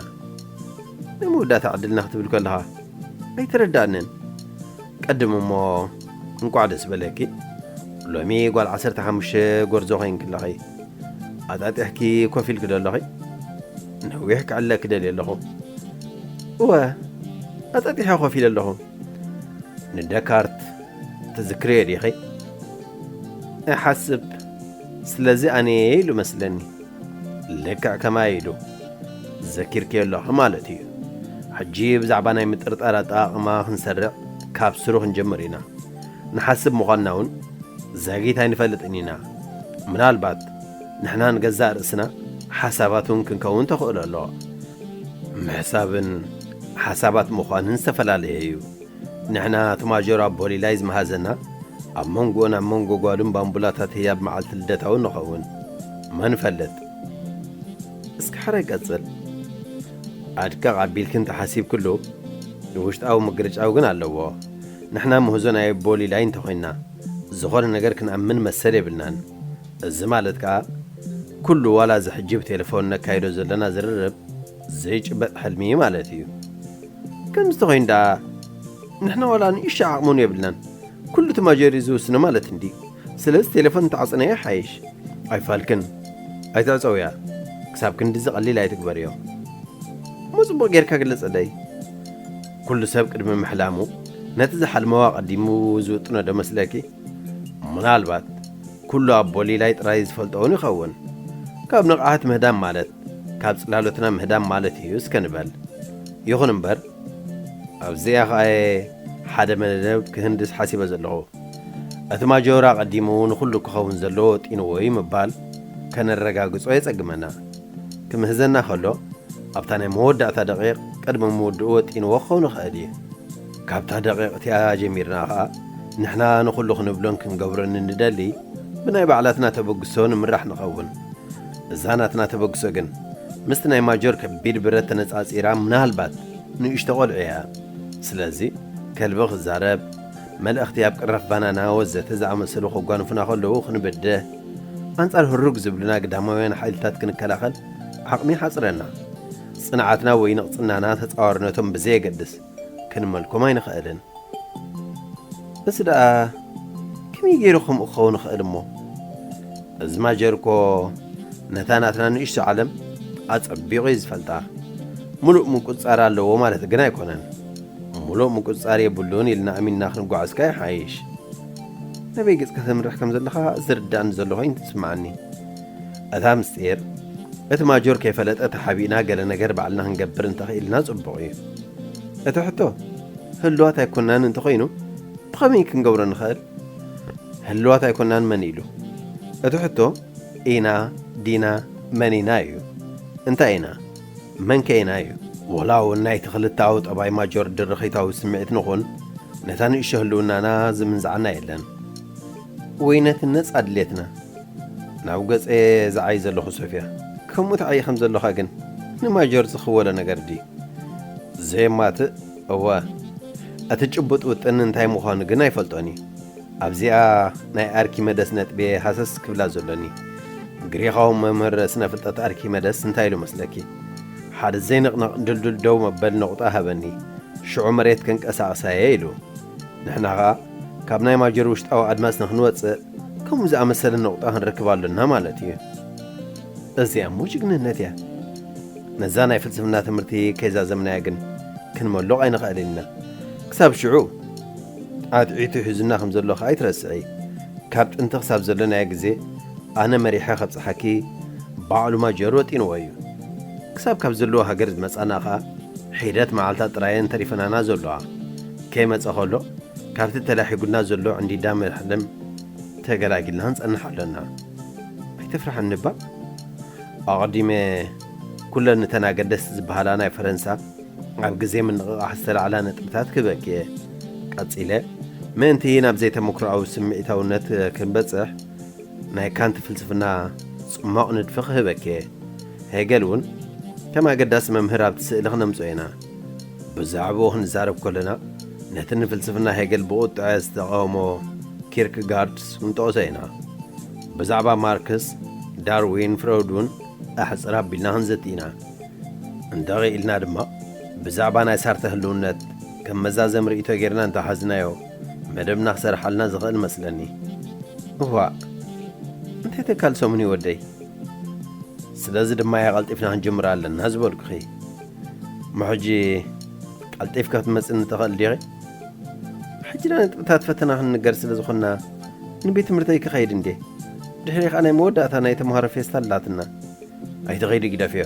ናይ መወዳእታ ዕድልና ክትብል ከለኻ ኣይተረዳእንን። ቀድም እሞ እንቋዕ ደስ በለኪ። ሎሚ ጓል ዓሰርተ ሓሙሽተ ጎርዞ ኮይንኪ ኣለኺ። ኣጣጢሕኪ ኮፍ ኢልኪ ዶ ኣለኺ? ነዊሕ ክዕለ ክደልየ ኣለኹ። እወ፣ ኣጸጢሐ ኮፍ ኢለ ኣለኹ። ንደካርት ትዝክርዮ ዲኺ? እሓስብ፣ ስለዚ ኣነ ኢሉ መስለኒ። ልክዕ ከማይ ኢሉ። ዘኪርክዮ ኣለኺ ማለት እዩ። ሕጂ ብዛዕባ ናይ ምጥርጣር ኣጠቓቕማ ክንሰርዕ ካብ ስሩ ክንጀምር ኢና። ንሓስብ ምዃንና እውን ዛጊት ኣይንፈልጥን ኢና። ምናልባት ንሕና ንገዛእ ርእስና ሓሳባት እውን ክንከውን ተኽእሎ ኣለዋ። ምሕሳብን ሓሳባት ምዃንን ዝተፈላለየ እዩ። ንሕና እቲ ማጆር ኣቦ ሊላይ ዝመሃዘና ኣብ መንጎን ኣብ መንጎ ጓሉን ባምቡላታት ህያብ መዓልቲ ልደታውን ንኸውን። መን ፈልጥ? እስኪ ሓራይ ቀጽል። ኣድቀቕ ኣቢልኪ እንተሓሲብክሉ ውሽጣዊ ምግርጫው ግን ኣለዎ። ንሕና ምህዞ ናይ ኣቦ ሊላይ እንተኾይንና ዝኾነ ነገር ክንኣምን መሰል የብልናን። እዚ ማለት ከኣ ኩሉ ዋላ እዚ ሕጂ ብቴሌፎን ነካይዶ ዘለና ዝርርብ ዘይጭበጥ ሕልሚ ማለት እዩ። ከምዚ ተኾይኑ ደኣ ንሕና ዋላ ንእሽቶ ዓቕሚ እውን የብልናን። ኩሉ እቲ ማጆር እዩ ዝውስኖ ማለት እንዲ። ስለዚ ቴሌፎን እንተዓጽናዮ ይሓይሽ። ኣይፋልክን። ኣይትዕጸውያ። ክሳብ ክንድዚ ቀሊል ኣይትግበርዮ። እሞ ጽቡቕ ጌርካ ግለጸለይ። ኩሉ ሰብ ቅድሚ ምሕላሙ ነቲ ዝሓልመዋ ቀዲሙ ዝውጥኖ ዶ መስለኪ? ምናልባት ኩሉ ኣቦ ሊላይ ጥራይ ዝፈልጦ እውን ይኸውን። ካብ ንቕሓት ምህዳም ማለት ካብ ጽላሎትና ምህዳም ማለት እዩ እስከ ንበል። ይኹን እምበር ኣብዚኣ ኸኣ እየ ሓደ መደብ ክህንድስ ሓሲበ ዘለኹ። እቲ ማጆር ኣቐዲሙ ንኹሉ ክኸውን ዘለዎ ወጢንዎ እዩ ምባል ከነረጋግጾ የጸግመና። ክምህዘና ከሎ ኣብታ ናይ መወዳእታ ደቂቕ ቅድሚ ምውድኡ ወጢንዎ ክኸውን ይኽእል እዩ። ካብታ ደቂቕ እቲኣ ጀሚርና ኸኣ ንሕና ንኹሉ ክንብሎን ክንገብሮን እንደሊ ብናይ ባዕላትና ተበግሶ ንምራሕ ንኸውን። እዛ ናትና ተበግሶ ግን ምስቲ ናይ ማጆር ከቢድ ብረት ተነጻጺራ ምናልባት ንእሽቶ ቆልዑ እያ። ስለዚ ከልቢ ክዛረብ፣ መልእኽቲ ኣብ ቅራፍ ባናና ወዘተ ዝኣመሰሉ ከጓንፉና ከለዉ ክንብድህ፣ ኣንጻር ህሩግ ዝብሉና ግዳማውያን ሓይልታት ክንከላኸል ዓቕሚ ይሓጽረና። ጽንዓትና ወይ ንቕጽናና ተጻዋርነቶም ብዘየገድስ ክንመልኮም ኣይንኽእልን። እዚ ደኣ ከመይ ገይሩ ከምኡ ክኸውን ይኽእል እሞ? እዚ ማጀር እኮ ነታ ናትና ንእሽቶ ዓለም ኣጸቢቑ እዩ ዝፈልጣ። ምሉእ ምቁጽጻር ኣለዎ ማለት ግን ኣይኮነን። ምሉእ ምቁጽጻር የብሉን ኢልና ኣሚንና ክንጓዓዝ ከኣ ይሓይሽ። ናበይ ገጽካ ተምርሕ ከም ዘለኻ ዝርዳእኒ ዘሎ ኮይኑ ትስምዓኒ። እታ ምስጢር እቲ ማጆር ከይፈለጠ ተሓቢእና ገለ ነገር ባዕልና ክንገብር እንተኽኢልና ጽቡቕ እዩ። እቲ ሕቶ ህልዋት ኣይኮናን እንተኾይኑ ብኸመይ ክንገብሮ ንኽእል? ህልዋት ኣይኮናን መን ኢሉ? እቲ ሕቶ ኢና ዲና መን ኢና እዩ። እንታይ ኢና? መን ከ ኢና እዩ? ወላ እውን ናይቲ ክልተኣዊ ጠባይ ማጆር ድርኺታዊ ስምዒት ንኹን ነታ ንእሽቶ ህልውናና ዝምንዝዓና የለን። ወይ ነቲ ነጻ ድሌትና ናብ ገጸ ዝዓይ ዘለኹ ሶፍያ፣ ከምኡ ትዓዪ ከም ዘለኻ ግን ንማጆር ዝኽወሎ ነገር ድዩ? ዘየማትእ እወ፣ እቲ ጭቡጥ ውጥን እንታይ ምዃኑ ግን ኣይፈልጦን እዩ። ኣብዚኣ ናይ ኣርኪመደስ ነጥቢ ሃሰስ ክብላ ዘሎኒ። ግሪኻዊ መምህር ስነ ፍልጠት ኣርኪመደስ እንታይ ኢሉ መስለኪ? ሓደ ዘይንቕነቕ ድልዱል ደው መበሊ ነቑጣ ሃበኒ፣ ሽዑ መሬት ከንቀሳቕሳ እየ ኢሉ። ንሕና ኸኣ ካብ ናይ ማጀር ውሽጣዊ ኣድማስ ንኽንወጽእ ከምኡ ዝኣመሰለ ነቑጣ ክንረክብ ኣሎና ማለት እዩ። እዚኣ እሞ ጅግንነት እያ። ነዛ ናይ ፍልስፍና ትምህርቲ ከይዛዘምናያ ግን ክንመልቕ ኣይንኽእልን ኢና። ክሳብ ሽዑ ኣትዒቱ ሒዙና ከም ዘሎ ኸኣ ኣይትረስዒ። ካብ ጥንቲ ክሳብ ዘለናዮ ግዜ ኣነ መሪሐ ከብጽሓኪ ባዕሉ ማጀር ወጢንዎ እዩ። ክሳብ ካብ ዘለዎ ሃገር ዝመጻና ኸኣ ሒደት መዓልታት ጥራየን ተሪፈናና ዘለዋ። ከይመጸ ኸሎ ካብቲ ተላሒጉና ዘሎ ዕንዲዳ መሕልም ተገላጊልና ንጸንሕ ኣሎና። ኣይተፍርሓኒ እባ። ኣቐዲመ ኩለን እተን ኣገደስቲ ዝበሃላ ናይ ፈረንሳ ኣብ ግዜ ምንቕቓሕ ዝተላዕላ ነጥብታት ክህበኪ እየ። ቀጺለ ምእንቲ ናብ ዘይተመክሮኣዊ ስምዒታውነት ክንበጽሕ ናይ ካንት ፍልስፍና ጽሟቕ ንድፊ ክህበኪ እየ። ሄገል እውን ከም ኣገዳሲ መምህር ኣብቲ ስእሊ ክነምጽኦ ኢና። ብዛዕባኡ ክንዛረብ ከለና ነቲ ንፍልስፍና ሄገል ብቑጥዐ ዝተቓወሞ ኪርክጋርድስ ክንጠቕሶ ኢና። ብዛዕባ ማርክስ፣ ዳርዊን፣ ፍሮይድ እውን ኣሕጽር ኣቢልና ክንዘቲ ኢና። እንተኽኢልና ድማ ብዛዕባ ናይ ሳርተ ህልውነት ከም መዛዘሚ ርእይቶ ጌርና እንተሓዝናዮ መደብና ክሰርሓልና ዝኽእል መስለኒ። እዋእ፣ እንታይ ተካል ሰሙን እዩ ወደይ? ስለዚ ድማ እያ ቀልጢፍና ክንጅምር ኣለና ዝበልኩኺ። እሞ ሕጂ ቀልጢፍካ ክትመጽእኒ ትኽእል ዲኺ? ሕጂ ናይ ነጥብታት ፈተና ክንንገር ስለ ዝኾንና ንቤት ትምህርተይ ክኸይድ እንዴ? ድሕሪ ከኣ ናይ መወዳእታ ናይ ተምሃሮ ፌስታ ኣላትና። ኣይትኸይዲ ግደፍዮ።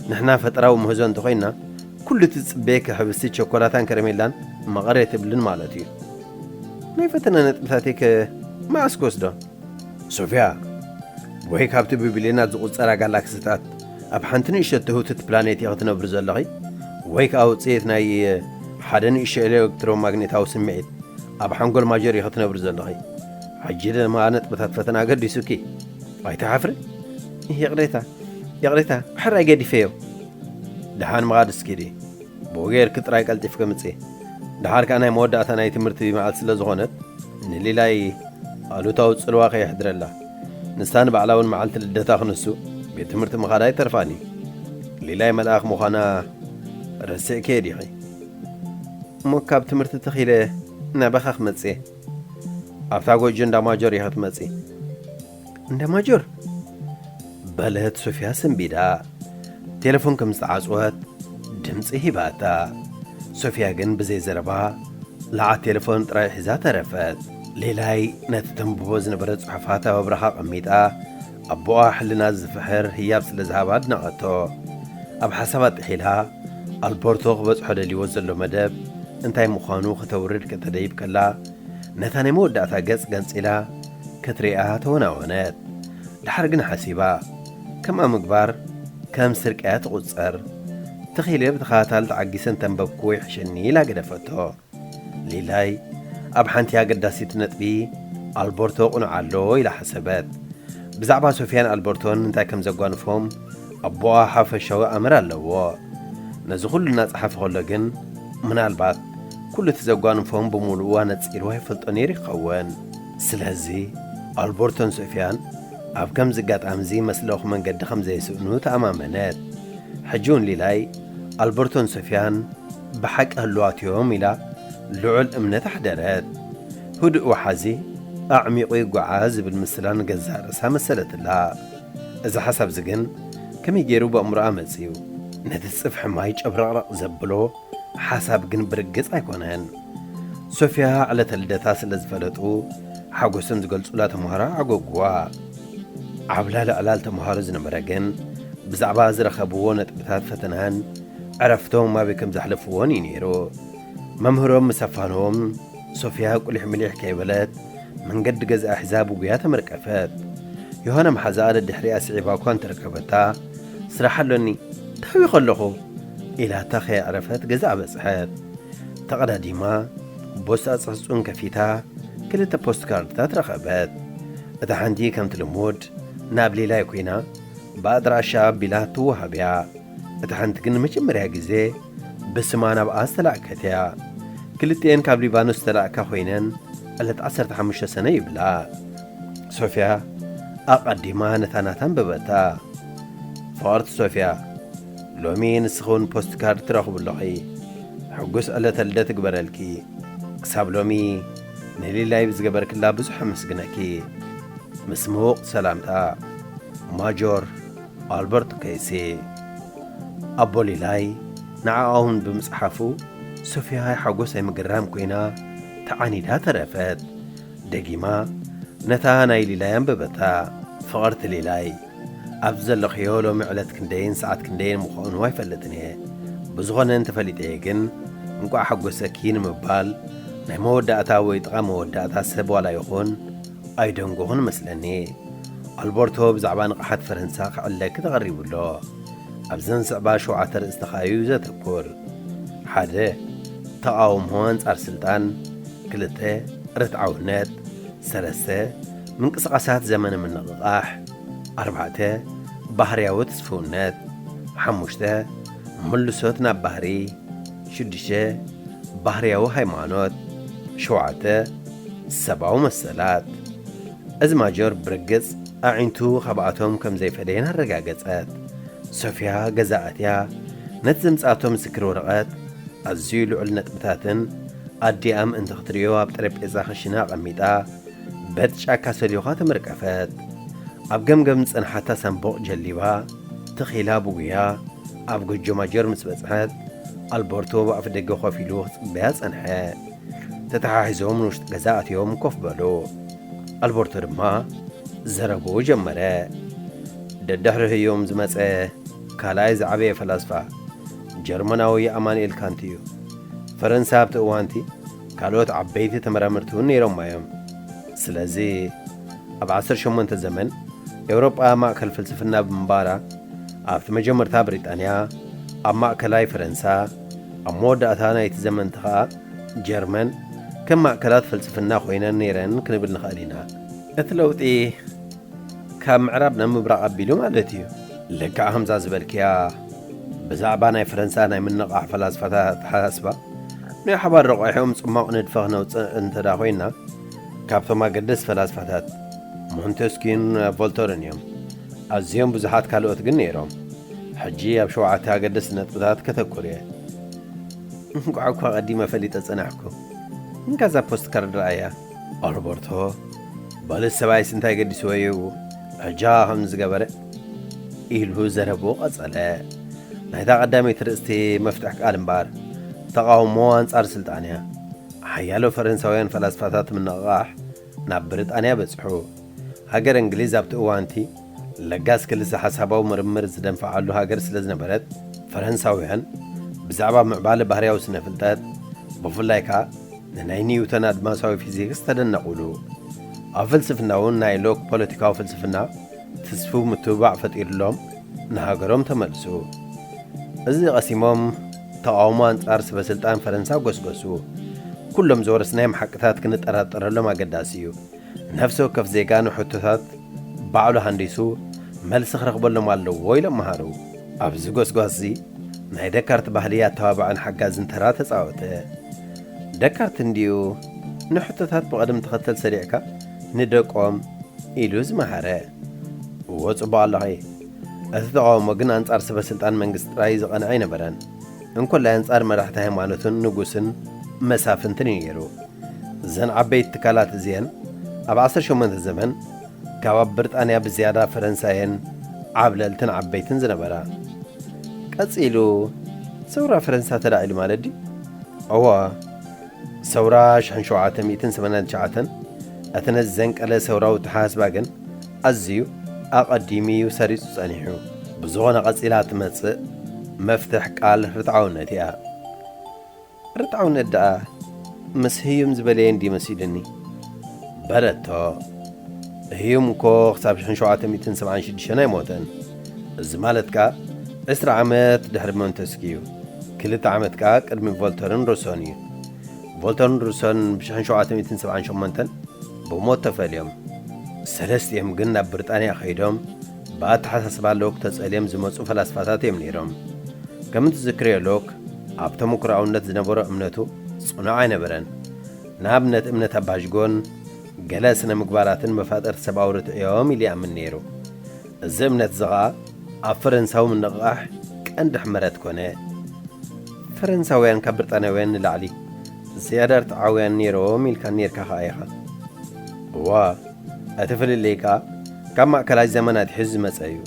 ንሕና ፈጠራዊ ምህዞ እንተኾይንና ኩሉ እቲ ዝጽበየኪ ሕብስቲ ቸኮላታን ከረሜላን መቐር የትብልን ማለት እዩ። ናይ ፈተና ነጥብታተይ ከ መዓስ ክወስዶ? ሶፊያ፣ ወይ ካብቲ ብቢልዮናት ዝቑጸራ ጋላክሲታት ኣብ ሓንቲ ንእሸቶ ህውትት ፕላኔት ኢኺ ትነብሪ ዘለኺ፣ ወይ ከኣ ውጽኢት ናይ ሓደ ንእሽቶ ኤሌክትሮማግኔታዊ ስምዒት ኣብ ሓንጎል ማጆር ኢኺ ትነብሪ ዘለኺ። ሕጂ ድማ ነጥብታት ፈተና ኣገዲሱኪ። ኣይትሓፍሪ? ይቕሬታ፣ ይቕሬታ፣ ሕራይ ገዲፈዮ። ደሓን ምኻድ እስኪ ዲ። ብኡ ጌርኪ ጥራይ ቀልጢፍኪ ምጺ። ደሓር ከኣ ናይ መወዳእታ ናይ ትምህርቲ መዓልቲ ስለ ዝኾነት፣ ንሊላይ ኣሉታዊ ጽልዋ ከየሕድረላ። ንሳ ንባዕላ እውን መዓልቲ ልደታ ክንሱ ቤት ትምህርቲ ምኻዳ ኣይተርፋን እዩ። ሊላይ መልኣኽ ምዃና ረሲዕክዮ ዲኺ? እሞ ካብ ትምህርቲ ተኺለ ናባኻ ክመጽእ እየ። ኣብታ ጎጆ እንዳ ማጆር ኢኻ ክትመጺ። እንዳ ማጆር? በለት ሶፊያ ሰንቢዳ። ቴሌፎን ከም ዝተዓጽወት ድምጺ ሂባታ። ሶፊያ ግን ብዘይ ዘረባ ለዓት ቴሌፎን ጥራይ ሒዛ ተረፈት። ሌላይ ነቲ ተንብቦ ዝነበረ ጽሑፋት ኣብ ኣብራኻ ኣቐሚጣ፣ ኣቦኣ ሕልና ዝፍሕር ህያብ ስለ ዝሃባ ኣድነቐቶ። ኣብ ሓሳባ ጥሒላ፣ ኣልበርቶ ክበጽሖ ደልይዎ ዘሎ መደብ እንታይ ምዃኑ ከተውርድ ከተደይብ ከላ፣ ነታ ናይ መወዳእታ ገጽ ገንጺላ ክትሪኣ ተወናወነት። ደሓር ግን ሓሲባ፣ ከምኣ ምግባር ከም ስርቂ እያ ትቑጸር። ተኺለ ብተኸታታሊ ተዓጊሰ እንተንበብኩዎ ይሕሸኒ ኢላ ገደፈቶ። ሊላይ ኣብ ሓንቲ ኣገዳሲት ነጥቢ ኣልበርቶ ቅኑዕ ኣሎ ኢላ ሓሰበት። ብዛዕባ ሶፊያን ኣልበርቶን እንታይ ከም ዘጓንፎም ኣቦኣ ሓፈሻዊ ኣምር ኣለዎ። ነዚ ኩሉ እናጸሓፈ ከሎ ግን ምናልባት ኩሉ እቲ ዘጓንፎም ብምሉኡ ኣነጺርዎ ኣይፈልጦ ነይሩ ይኸውን። ስለዚ ኣልበርቶን ሶፊያን ኣብ ከምዚ ኣጋጣሚ እዚ መስለኹ መንገዲ ከም ዘይስእኑ ተኣማመነት። ሕጂ እውን ሊላይ ኣልበርቶን ሶፊያን ብሓቂ ህሉዋት እዮም ኢላ ልዑል እምነት ኣሕደረት። ህዱእ ወሓዚ ኣዕሚቑ ይጓዓዝ ዝብል ምስላ ንገዛእ ርእሳ መሰለትላ። እዚ ሓሳብ እዚ ግን ከመይ ገይሩ ብኣእምሮኣ መጺኡ? ነቲ ጽፍሒ ማይ ጨብረቕረቕ ዘብሎ ሓሳብ ግን ብርግጽ ኣይኮነን። ሶፊያ ዕለተ ልደታ ስለ ዝፈለጡ ሓጎሶም ዝገልጹላ ተምሃሮ ኣጎግዋ። ዓብላሊ ዕላል ተምሃሮ ዝነበረ ግን ብዛዕባ ዝረኸብዎ ነጥብታት ፈተናን ዕረፍቶም ኣበይ ከም ዘሕለፍዎን እዩ ነይሩ። መምህሮም ምስ ኣፋነዎም ሶፊያ ቁሊሕ ምሊሕ ከይበለት መንገዲ ገዛኣ ሒዛ ብጉያ ተመርቀፈት። ዮሃና መሓዛኣ ደድሕሪኣ ስዒባ እኳ እንተረከበታ፣ "ስራሕ ኣሎኒ፣ ታዊ ከለኹ?" ኢላታ ከየዕረፈት ገዛኣ በጽሐት። ተቐዳዲማ ቦስታ ጽሕጹን ከፊታ ክልተ ፖስት ካርድታት ረኸበት። እታ ሓንቲ ከምቲ ልሙድ ናብ ሌላይ ኮይና ብኣድራሻ ኣቢላ ትወሃብ እያ። እታ ሓንቲ ግን ንመጀመርያ ግዜ ብስማ ናብኣ ዝተላእከት እያ። ክልቲኤን ካብ ሊባኖስ ዝተላእካ ኮይነን ዕለት ዓሰርተ ሓሙሽተ ሰነ ይብላ። ሶፊያ ኣቐዲማ ነታ ናታ ኣንበበታ። ፍቕርቲ ሶፊያ፣ ሎሚ ንስኺ እውን ፖስት ካርድ ትረኽቡ ኣለኺ። ሕጉስ ዕለተ ልደት እግበረልኪ። ክሳብ ሎሚ ንሊላይ ብዝገበርክላ ብዙሕ ኣመስግነኪ። ምስ ምዉቕ ሰላምታ፣ ማጆር ኣልበርት ከይሲ። ኣቦ ሊላይ ንዓኣ እውን ብምጽሓፉ፣ ሶፊያ ሓጎስ ኣይምግራም ኮይና ተዓኒዳ ተረፈት። ደጊማ ነታ ናይ ሊላይ ኣንበበታ። ፍቕርቲ ሊላይ፣ ኣብዚ ዘለኽዮ ሎሚ ዕለት ክንደይን ሰዓት ክንደይን ምዃኑ ኣይፈልጥን እየ። ብዝኾነ እንተፈሊጠ እየ ግን፣ እንቋዕ ሓጎሰኪ ንምባል ናይ መወዳእታ ወይ ጥቓ መወዳእታ ሰብ ዋላ ይኹን ኣይደንጎኹን መስለኒ። ኣልበርቶ ብዛዕባ ንቕሓት ፈረንሳ ክዕለኪ ተቐሪቡ ኣሎ። ኣብዘን ዝስዕባ ሸውዓተ ርእስታት'ዩ ዘተኩር። ሓደ፣ ተቓውሞ ኣንጻር ስልጣን። ክልተ፣ ርትዓውነት። ሰለስተ፣ ምንቅስቓሳት ዘመነ ምንቕቓሕ። ኣርባዕተ፣ ባህርያዊ ትስፍውነት። ሓሙሽተ፣ ምልሶት ናብ ባህሪ። ሽዱሽተ፣ ባህርያዊ ሃይማኖት። ሸውዓተ፣ ሰብኣዊ መሰላት። እዚ ማጆር ብርግጽ ኣዒንቱ ካብኣቶም ከም ዘይፈለየን ኣረጋገጸት። ሶፊያ ገዛ ኣትያ ነቲ ዘምጽኣቶ ምስክር ወረቐት፣ ኣዝዩ ልዑል ነጥብታትን ኣዲኣ ምእንቲ ክትርእዮ ኣብ ጠረጴዛ ክሽነ ኣቐሚጣ፣ በቲ ጫካ ሰሊዃ ተመርቀፈት። ኣብ ገምገም ዝጸንሓታ ሳንቡቕ ጀሊባ፣ ተኺላ ብጉያ ኣብ ጎጆ ማጀር ምስ በጽሐት፣ ኣልበርቶ ብኣፍ ደገ ኮፍ ኢሉ ክጽበያ ጸንሐ። ተተሓሒዞም ንውሽጢ ገዛ ኣትዮም ኮፍ በሉ። ኣልበርቶ ድማ ዘረብኡ ጀመረ። ደድሕሪ ህዮም ዝመጸ ካልኣይ ዝዓበየ ፈላስፋ ጀርመናዊ ኣማኑኤል ካንት እዩ። ፈረንሳ ኣብቲ እዋንቲ ካልኦት ዓበይቲ ተመራመርቲ እውን ነይሮማ እዮም። ስለዚ ኣብ ዓሰርተ ሸሞንተ ዘመን ኤውሮጳ ማእከል ፍልስፍና ብምንባራ፣ ኣብቲ መጀመርታ ብሪጣንያ፣ ኣብ ማእከላይ ፈረንሳ፣ ኣብ መወዳእታ ናይቲ ዘመንቲ ኸኣ ጀርመን ከም ማእከላት ፍልስፍና ኮይነን ነይረን ክንብል ንኽእል ኢና። እቲ ለውጢ ካብ ምዕራብ ናብ ምብራቕ ኣቢሉ ማለት እዩ። ልክዕ ከምዛ ዝበልክያ፣ ብዛዕባ ናይ ፈረንሳ ናይ ምንቓሕ ፈላስፋታት ኣተሓሳስባ ናይ ሓባር ረቑሒኦም ጽማቕ ንድፈ ክነውጽእ እንተ ደኣ ኮይንና፣ ካብቶም ኣገደስቲ ፈላስፋታት ሞንተስኪዩን ቮልተርን እዮም። ኣዝዮም ብዙሓት ካልኦት ግን ነይሮም። ሕጂ ኣብ ሸውዓተ ኣገደስቲ ነጥብታት ከተኩር እየ። እንቋዕ እኳ ቀዲመ ፈሊጠ ጸናሕኩ። እንካ እዛ ፖስት ካርድ ረኣያ። ኣልበርቶ፣ በልስ ሰብኣይስ እንታይ ገዲስዎ እዩ ሕጃ ከም ዝገበረ? ኢሉ ዘረብኡ ቀጸለ። ናይታ ቀዳመይቲ ርእስቲ መፍትሕ ቃል እምበኣር፣ ተቓውሞ ኣንጻር ስልጣን እያ። ሓያሎ ፈረንሳውያን ፈላስፋታት ምንቕቓሕ ናብ ብሪጣንያ በጽሑ። ሃገር እንግሊዝ ኣብቲ እዋንቲ ለጋስ ክልሰ ሓሳባዊ ምርምር ዝደንፍዓሉ ሃገር ስለ ዝነበረት፣ ፈረንሳውያን ብዛዕባ ምዕባለ ባህርያዊ ስነ ፍልጠት፣ ብፍላይ ከኣ ንናይ ኒውተን ኣድማሳዊ ፊዚክስ ተደነቑሉ። ኣብ ፍልስፍና እውን ናይ ሎክ ፖለቲካዊ ፍልስፍና ትስፉው ምትብባዕ ፈጢሩሎም ንሃገሮም ተመልሱ። እዚ ቀሲሞም ተቓውሞ ኣንጻር ስበ ስልጣን ፈረንሳ ጎስጎሱ። ኩሎም ዝወረስናዮም ሓቅታት ክንጠራጠረሎም ኣገዳሲ እዩ። ነፍሲ ወከፍ ዜጋ ንሕቶታት ባዕሉ ሃንዲሱ መልሲ ክረኽበሎም ኣለዎ ኢሎም መሃሩ። ኣብዚ ጎስጓስዚ ናይ ደካርት ባህሊ ኣተባባዕን ሓጋዝን ተራ ተጻወተ። ደካርት እንድዩ ንሕቶታት ብቐደም ተኸተል ሰሪዕካ ንደቆም ኢሉ ዝመሃረ። እዎ ጽቡቕ ኣለኺ። እቲ ተቓውሞ ግን ኣንጻር ስበ ስልጣን መንግስቲ ጥራይ ዝቐንዐ ኣይነበረን። እንኮላይ ኣንጻር መራሕቲ ሃይማኖትን ንጉስን መሳፍንትን እዩ ነይሩ። እዘን ዓበይቲ ትካላት እዚአን ኣብ ዓሰርተ ሸሞንተ ዘመን ካብ ኣብ ብሪጣንያ ብዝያዳ ፈረንሳየን ዓብለልትን ዓበይትን ዝነበራ። ቀጺሉ ሰውራ ፈረንሳ ተላዒሉ ማለት ድዩ? እወ፣ ሰውራ ሽሕን ሸውዓተ ሚእትን ሰማንያን ትሽዓተን እቲ ነዚ ዘንቀለ ሰውራዊ ኣተሓሳስባ ግን ኣዝዩ ኣቐዲሙ እዩ ሰሪጹ ጸኒሑ። ብዝኾነ ቀጺላ ትመጽእ መፍትሕ ቃል ርትዓውነት እያ። ርትዓውነት ደኣ ምስ ህዩም ዝበለየ እንድዩ መሲሉኒ። በለቶ። ህዩም እኮ ክሳብ ሽሕን ሸውዓተ ሚእትን ሰብዓን ሽዱሽተን ኣይሞተን። እዚ ማለት ከኣ ዕስራ ዓመት ድሕሪ ሞንተስኪዩ፣ ክልተ ዓመት ከኣ ቅድሚ ቮልተርን ሩሶን እዩ። ቮልተርን ሩሶን ብሽሕን ሸውዓተ ሚእትን ሰብዓን ሸሞንተን ብሞት ተፈልዮም። ሰለስቲኦም ግን ናብ ብሪጣንያ ከይዶም ብኣተሓሳስባ ሎክ ተጸልዮም ዝመጹ ፈላስፋታት እዮም ነይሮም። ከም እትዝክርዮ ሎክ ኣብ ተመኩሮኣውነት ዝነበሮ እምነቱ ጽኑዕ ኣይነበረን። ንኣብነት እምነት ኣባሽጎን ገለ ስነ ምግባራትን መፋጠርቲ ሰብኣዊ ርትዒ እዮም ኢሉ ይኣምን ነይሩ። እዚ እምነት እዚ ኸኣ ኣብ ፈረንሳዊ ምንቕቓሕ ቀንዲ ሕመረት ኮነ። ፈረንሳውያን ካብ ብሪጣንያውያን ንላዕሊ ዝያዳ ርትዓውያን ነይሮም ኢልካ ነይርካ ኸኣ ኢኻ። እዋ፣ እቲ ፍልልይ ከኣ ካብ ማእከላይ ዘመን ኣትሒዙ ዝመጸ እዩ።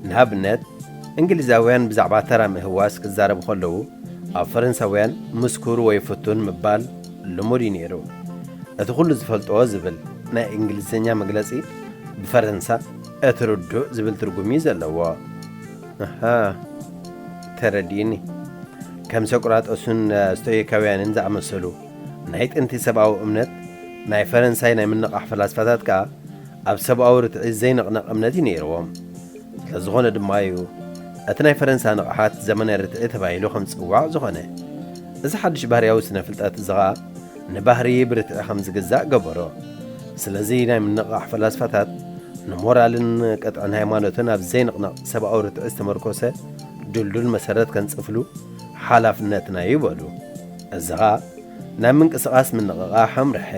ንኣብነት፣ እንግሊዛውያን ብዛዕባ ተራ ምህዋስ ክዛረቡ ከለዉ፣ ኣብ ፈረንሳውያን ምስኩር ወይ ፍቱን ምባል ልሙድ እዩ ነይሩ። እቲ ኩሉ ዝፈልጦ ዝብል ናይ እንግሊዝኛ መግለጺ ብፈረንሳ እቲ ርዱእ ዝብል ትርጉም እዩ ዘለዎ። ኣሃ፣ ተረዲእኒ። ከም ሶቅራጠስን ስቶይካውያንን ዝኣመሰሉ ናይ ጥንቲ ሰብኣዊ እምነት ናይ ፈረንሳይ ናይ ምንቓሕ ፈላስፋታት ከኣ ኣብ ሰብኣዊ ርትዒ ዘይንቕነቕ እምነት እዩ ነይርዎም። ስለ ዝኾነ ድማ እዩ እቲ ናይ ፈረንሳ ንቕሓት ዘመነ ርትዒ ተባሂሉ ከም ዝጽዋዕ ዝኾነ። እዚ ሓድሽ ባህርያዊ ስነ ፍልጠት እዚ ኸኣ ንባህሪ ብርትዒ ከም ዝግዛእ ገበሮ። ስለዚ ናይ ምንቕቓሕ ፈላስፋታት ንሞራልን ቅጥዕን ሃይማኖትን ኣብ ዘይንቕነቕ ሰብኣዊ ርትዒ ዝተመርኮሰ ድልዱል መሰረት ከንጽፍሉ ሓላፍነትና እዩ በሉ። እዚ ኸኣ ናብ ምንቅስቓስ ምንቕቓሕ ኣምርሐ።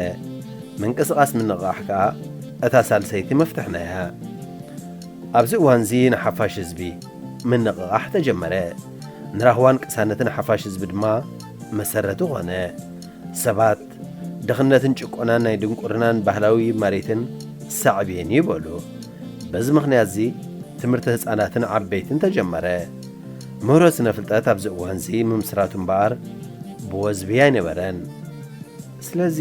ምንቅስቓስ ምንቕቓሕ ከኣ እታ ሳልሰይቲ መፍትሕና እያ። ኣብዚ እዋንዚ ንሓፋሽ ህዝቢ ምንቕቓሕ ተጀመረ። ንራህዋን ቅሳነትን ሓፋሽ ህዝቢ ድማ መሰረቱ ኾነ። ሰባት ድኽነትን ጭቆናን ናይ ድንቁርናን ባህላዊ ማሬትን ሳዕቤን እዩ በሉ። በዚ ምኽንያትዚ ትምህርቲ ህፃናትን ዓበይትን ተጀመረ። ምህሮ ስነ ፍልጠት ኣብዚ እዋንዚ ምምስራቱ እምበኣር ብወዝቢ ኣይነበረን። ስለዚ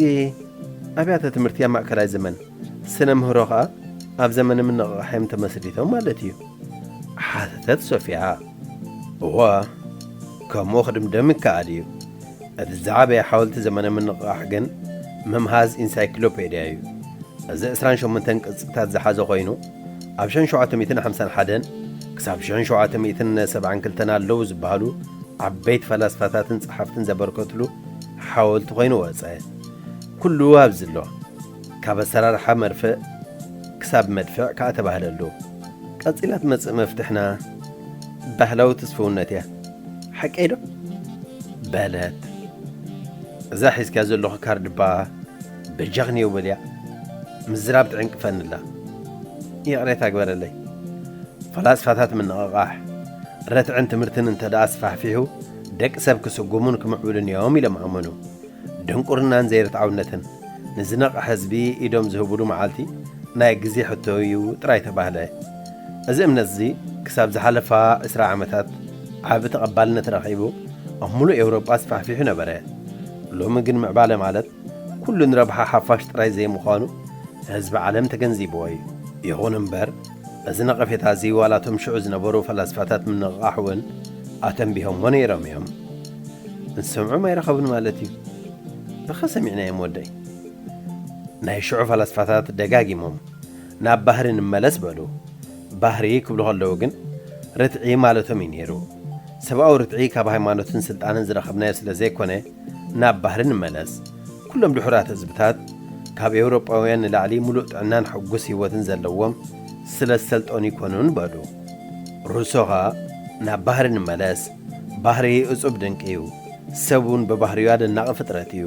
ኣብያተ ትምህርቲ ኣብ ማእከላይ ዘመን፣ ስነ ምህሮ ኸኣ ኣብ ዘመነ ምንቕቓሕ እዮም ተመስሪቶም ማለት እዩ? ሓተተት ሶፊያ። እወ፣ ከምኡ ክድምደም ይከኣል እዩ። እቲ ዝዓበየ ሓወልቲ ዘመነ ምንቕቓሕ ግን ምምሃዝ ኢንሳይክሎፔድያ እዩ። እዚ ዕስራን ሸሞንተን ቅጽታት ዝሓዘ ኮይኑ፣ ኣብ ሸን ሸውዓተ ሚእትን ሓምሳን ሓደን ክሳብ ሸን ሸውዓተ ሚእትን ሰብዓን ክልተን ኣለዉ ዝበሃሉ ዓበይቲ ፈላስፋታትን ጸሓፍትን ዘበርከትሉ ሓወልቲ ኮይኑ ወጸ። ኩሉ ኣብዚ ኣሎ። ካብ ኣሰራርሓ መርፍእ ክሳብ መድፍዕ ከኣ ተባህለሉ። ቀጺላ ትመጽእ መፍትሕና ባህላዊ ትስፍውነት እያ። ሓቀይ ዶ? በለት። እዛ ሒዝካ ዘለኹ ካርድ እባ በጃኽንዮ በልያ። ምዝራብ ትዕንቅፈኒ ኣላ። ይቕሬታ ግበረለይ። ፈላስፋታት ምንቕቓሕ፣ ረትዕን ትምህርትን እንተ ደኣ ኣስፋሕፊሑ፣ ደቂ ሰብ ክስጉሙን ክምዕብሉን እዮም ኢሎም ኣመኑ። ድንቁርናን ዘይርትዓውነትን ንዝነቕሐ ህዝቢ ኢዶም ዝህብሉ መዓልቲ ናይ ግዜ ሕቶ እዩ ጥራይ ተባህለ። እዚ እምነትዚ ክሳብ ዝሓለፋ ዕስራ ዓመታት ዓቢ ተቐባልነት ረኺቡ፣ ኣብ ምሉእ ኤውሮጳ ኣስፋሕፊሑ ነበረ። ሎሚ ግን ምዕባለ ማለት ኩሉ ንረብሓ ሓፋሽ ጥራይ ዘይምዃኑ ህዝቢ ዓለም ተገንዚብዎ እዩ። ይኹን እምበር፣ እዚ ነቐፌታ እዚ ዋላ እቶም ሽዑ ዝነበሩ ፈላስፋታት ምንቕቓሕ እውን ኣተንቢሆሞ ነይሮም እዮም። ንሰምዖም ኣይረኸቡን ማለት እዩ። ብኸ ሰሚዕናዮም ወደይ? ናይ ሽዑ ፈላስፋታት ደጋጊሞም ናብ ባህሪ ንመለስ በሉ። ባህሪ ክብሉ ከለዉ ግን ርትዒ ማለቶም እዩ ነይሩ። ሰብኣዊ ርትዒ ካብ ሃይማኖትን ስልጣንን ዝረኸብናዮ ስለ ዘይኮነ ናብ ባህሪ ንመለስ። ኩሎም ድሑራት ህዝብታት ካብ ኤውሮጳውያን ንላዕሊ ሙሉእ ጥዕናን ሕጉስ ህይወትን ዘለዎም ስለ ዝሰልጠኑ ይኮኑን በሉ። ሩሶ ኸኣ ናብ ባህሪ ንመለስ። ባህሪ እጹብ ድንቂ እዩ። ሰብ እውን ብባህሪኡ ኣደናቒ ፍጥረት እዩ።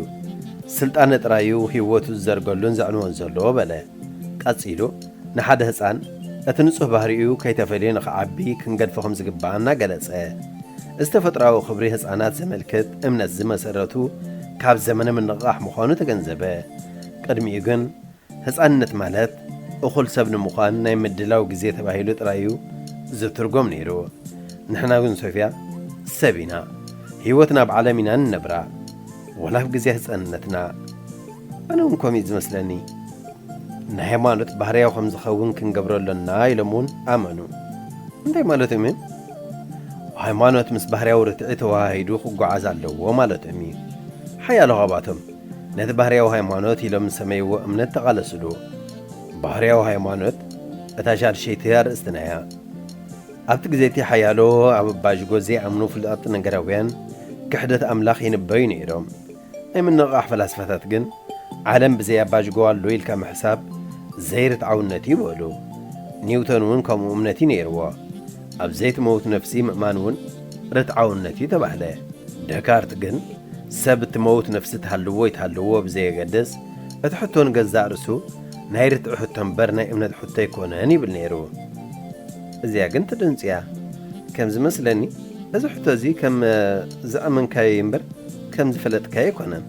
ስልጣነ ጥራይ እዩ ህይወቱ ዝዘርገሉን ዘዕንዎን ዘሎ በለ። ቀጺሉ ንሓደ ህጻን እቲ ንጹህ ባህሪኡ ከይተፈልየ ንኽዓቢ ክንገድፎ ከም ዝግባእ እናገለጸ፣ እዚ ተፈጥሮኣዊ ክብሪ ህጻናት ዘመልክት እምነት ዝመሰረቱ ካብ ዘመነ ምንቕቓሕ ምዃኑ ተገንዘበ። ቅድሚኡ ግን ህጻንነት ማለት እኹል ሰብ ንምዃን ናይ ምድላው ግዜ ተባሂሉ ጥራይ እዩ ዝትርጎም ነይሩ። ንሕና ግን ሶፍያ ሰብ ኢና። ህይወትና ኣብ ዓለም ኢና ንነብራ። ወላ ኣብ ግዜ ህጻንነትና። ኣነ እውን ከምኡ እዩ ዝመስለኒ። ናይ ሃይማኖት ባህርያዊ ከም ዝኸውን ክንገብሮ ኣሎና ኢሎም እውን ኣመኑ። እንታይ ማለቶም እዩ? ሃይማኖት ምስ ባህርያዊ ርትዒ ተወሃሂዱ ክጓዓዝ ኣለዎ ማለቶም እዩ። ሓያሎ ኻባቶም ነቲ ባህርያዊ ሃይማኖት ኢሎም ዝሰመይዎ እምነት ተቓለስሉ። ባህርያዊ ሃይማኖት እታ ሻድሸይቲ ኣርእስትና እያ። ኣብቲ ግዜ እቲ ሓያሎ ኣብ ኣባጅጎ ዘይኣምኑ ፍሉጣት ነገራውያን ክሕደት ኣምላኽ ይንበዩ ነይሮም። ናይ ምንቕቓሕ ፈላስፋታት ግን ዓለም ብዘይ ኣባጅጎ ኣሎ ኢልካ ምሕሳብ ዘይርትዓውነት እዩ በሉ። ኒውቶን እውን ከምኡ እምነት እዩ ነይርዎ። ኣብ ዘይትመውት ነፍሲ ምእማን እውን ርትዓውነት እዩ ተባህለ። ደካርት ግን ሰብ እትመውት ነፍሲ ትሃልዎ ይትሃልዎ ብዘየገድስ እቲ ሕቶ ንገዛእ ርእሱ ናይ ርትዒ ሕቶ እምበር ናይ እምነት ሕቶ ኣይኮነን ይብል ነይሩ። እዚኣ ግን ትድንጽያ። ከም ዝመስለኒ እዚ ሕቶ እዚ ከም ዝኣመንካዮ እምበር ከም ዝፈለጥካዮ ኣይኮነን።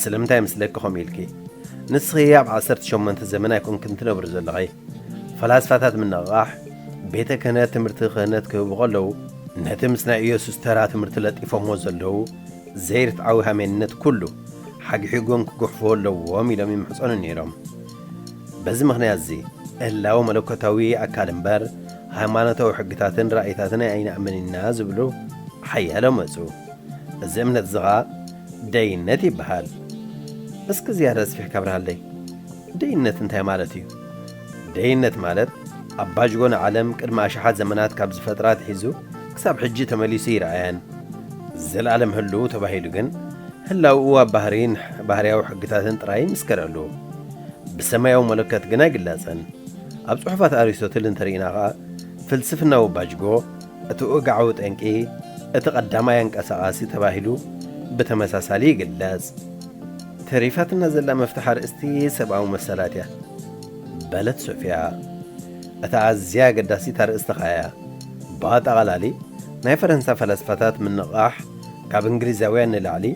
ስለምንታይ መስለኪ ከምኡ ኢልኪ? ንስኺ ኣብ ዓሰርተ ሸሞንተ ዘመን ኣይኮንክን ትነብሪ ዘለኺ። ፈላስፋታት ምንቕቓሕ ቤተ ክህነት ትምህርቲ ክህነት ክህቡ ከለዉ ነቲ ምስ ናይ ኢየሱስ ተራ ትምህርቲ ለጢፎሞ ዘለዉ ዘይርትዓዊ ሃሜንነት ኩሉ ሓግሒጎም ክጉሕፍዎ ኣለዎም ኢሎም ይምሕጸኑ ነይሮም። በዚ ምኽንያት እዚ ህላወ መለኮታዊ ኣካል እምበር ሃይማኖታዊ ሕግታትን ራእይታትን ኣይንኣምን ኢና ዝብሉ ሓያሎ መጹ። እዚ እምነት እዚ ኸኣ ደይነት ይበሃል። እስኪ ዝያዳ ኣስፊሕካ ኣብርሃለይ። ደይነት እንታይ ማለት እዩ? ደይነት ማለት ኣባጅጎ ንዓለም ቅድሚ ኣሽሓት ዘመናት ካብ ዝፈጥራ ኣትሒዙ ክሳብ ሕጂ ተመሊሱ ይረኣያን ዘለኣለም ህልው ተባሂሉ ግን ህላውኡ ኣብ ባህሪን ባህርያዊ ሕግታትን ጥራይ ይምስከረሉ። ብሰማያዊ መለከት ግን ኣይግለጽን። ኣብ ጽሑፋት ኣሪስቶትል እንተርኢና ኸኣ ፍልስፍናዊ ባጅጎ እቲ ወግዓዊ ጠንቂ፣ እቲ ቀዳማይ ኣንቀሳቓሲ ተባሂሉ ብተመሳሳሊ ይግለጽ። ተሪፋትና ዘላ መፍትሕ ኣርእስቲ ሰብኣዊ መሰላት እያ በለት ሶፊያ። እታ ኣዝያ ኣገዳሲት ኣርእስቲ ኸኣ እያ። ብኣጠቓላሊ ናይ ፈረንሳ ፈላስፋታት ምንቕቓሕ ካብ እንግሊዛውያን ንላዕሊ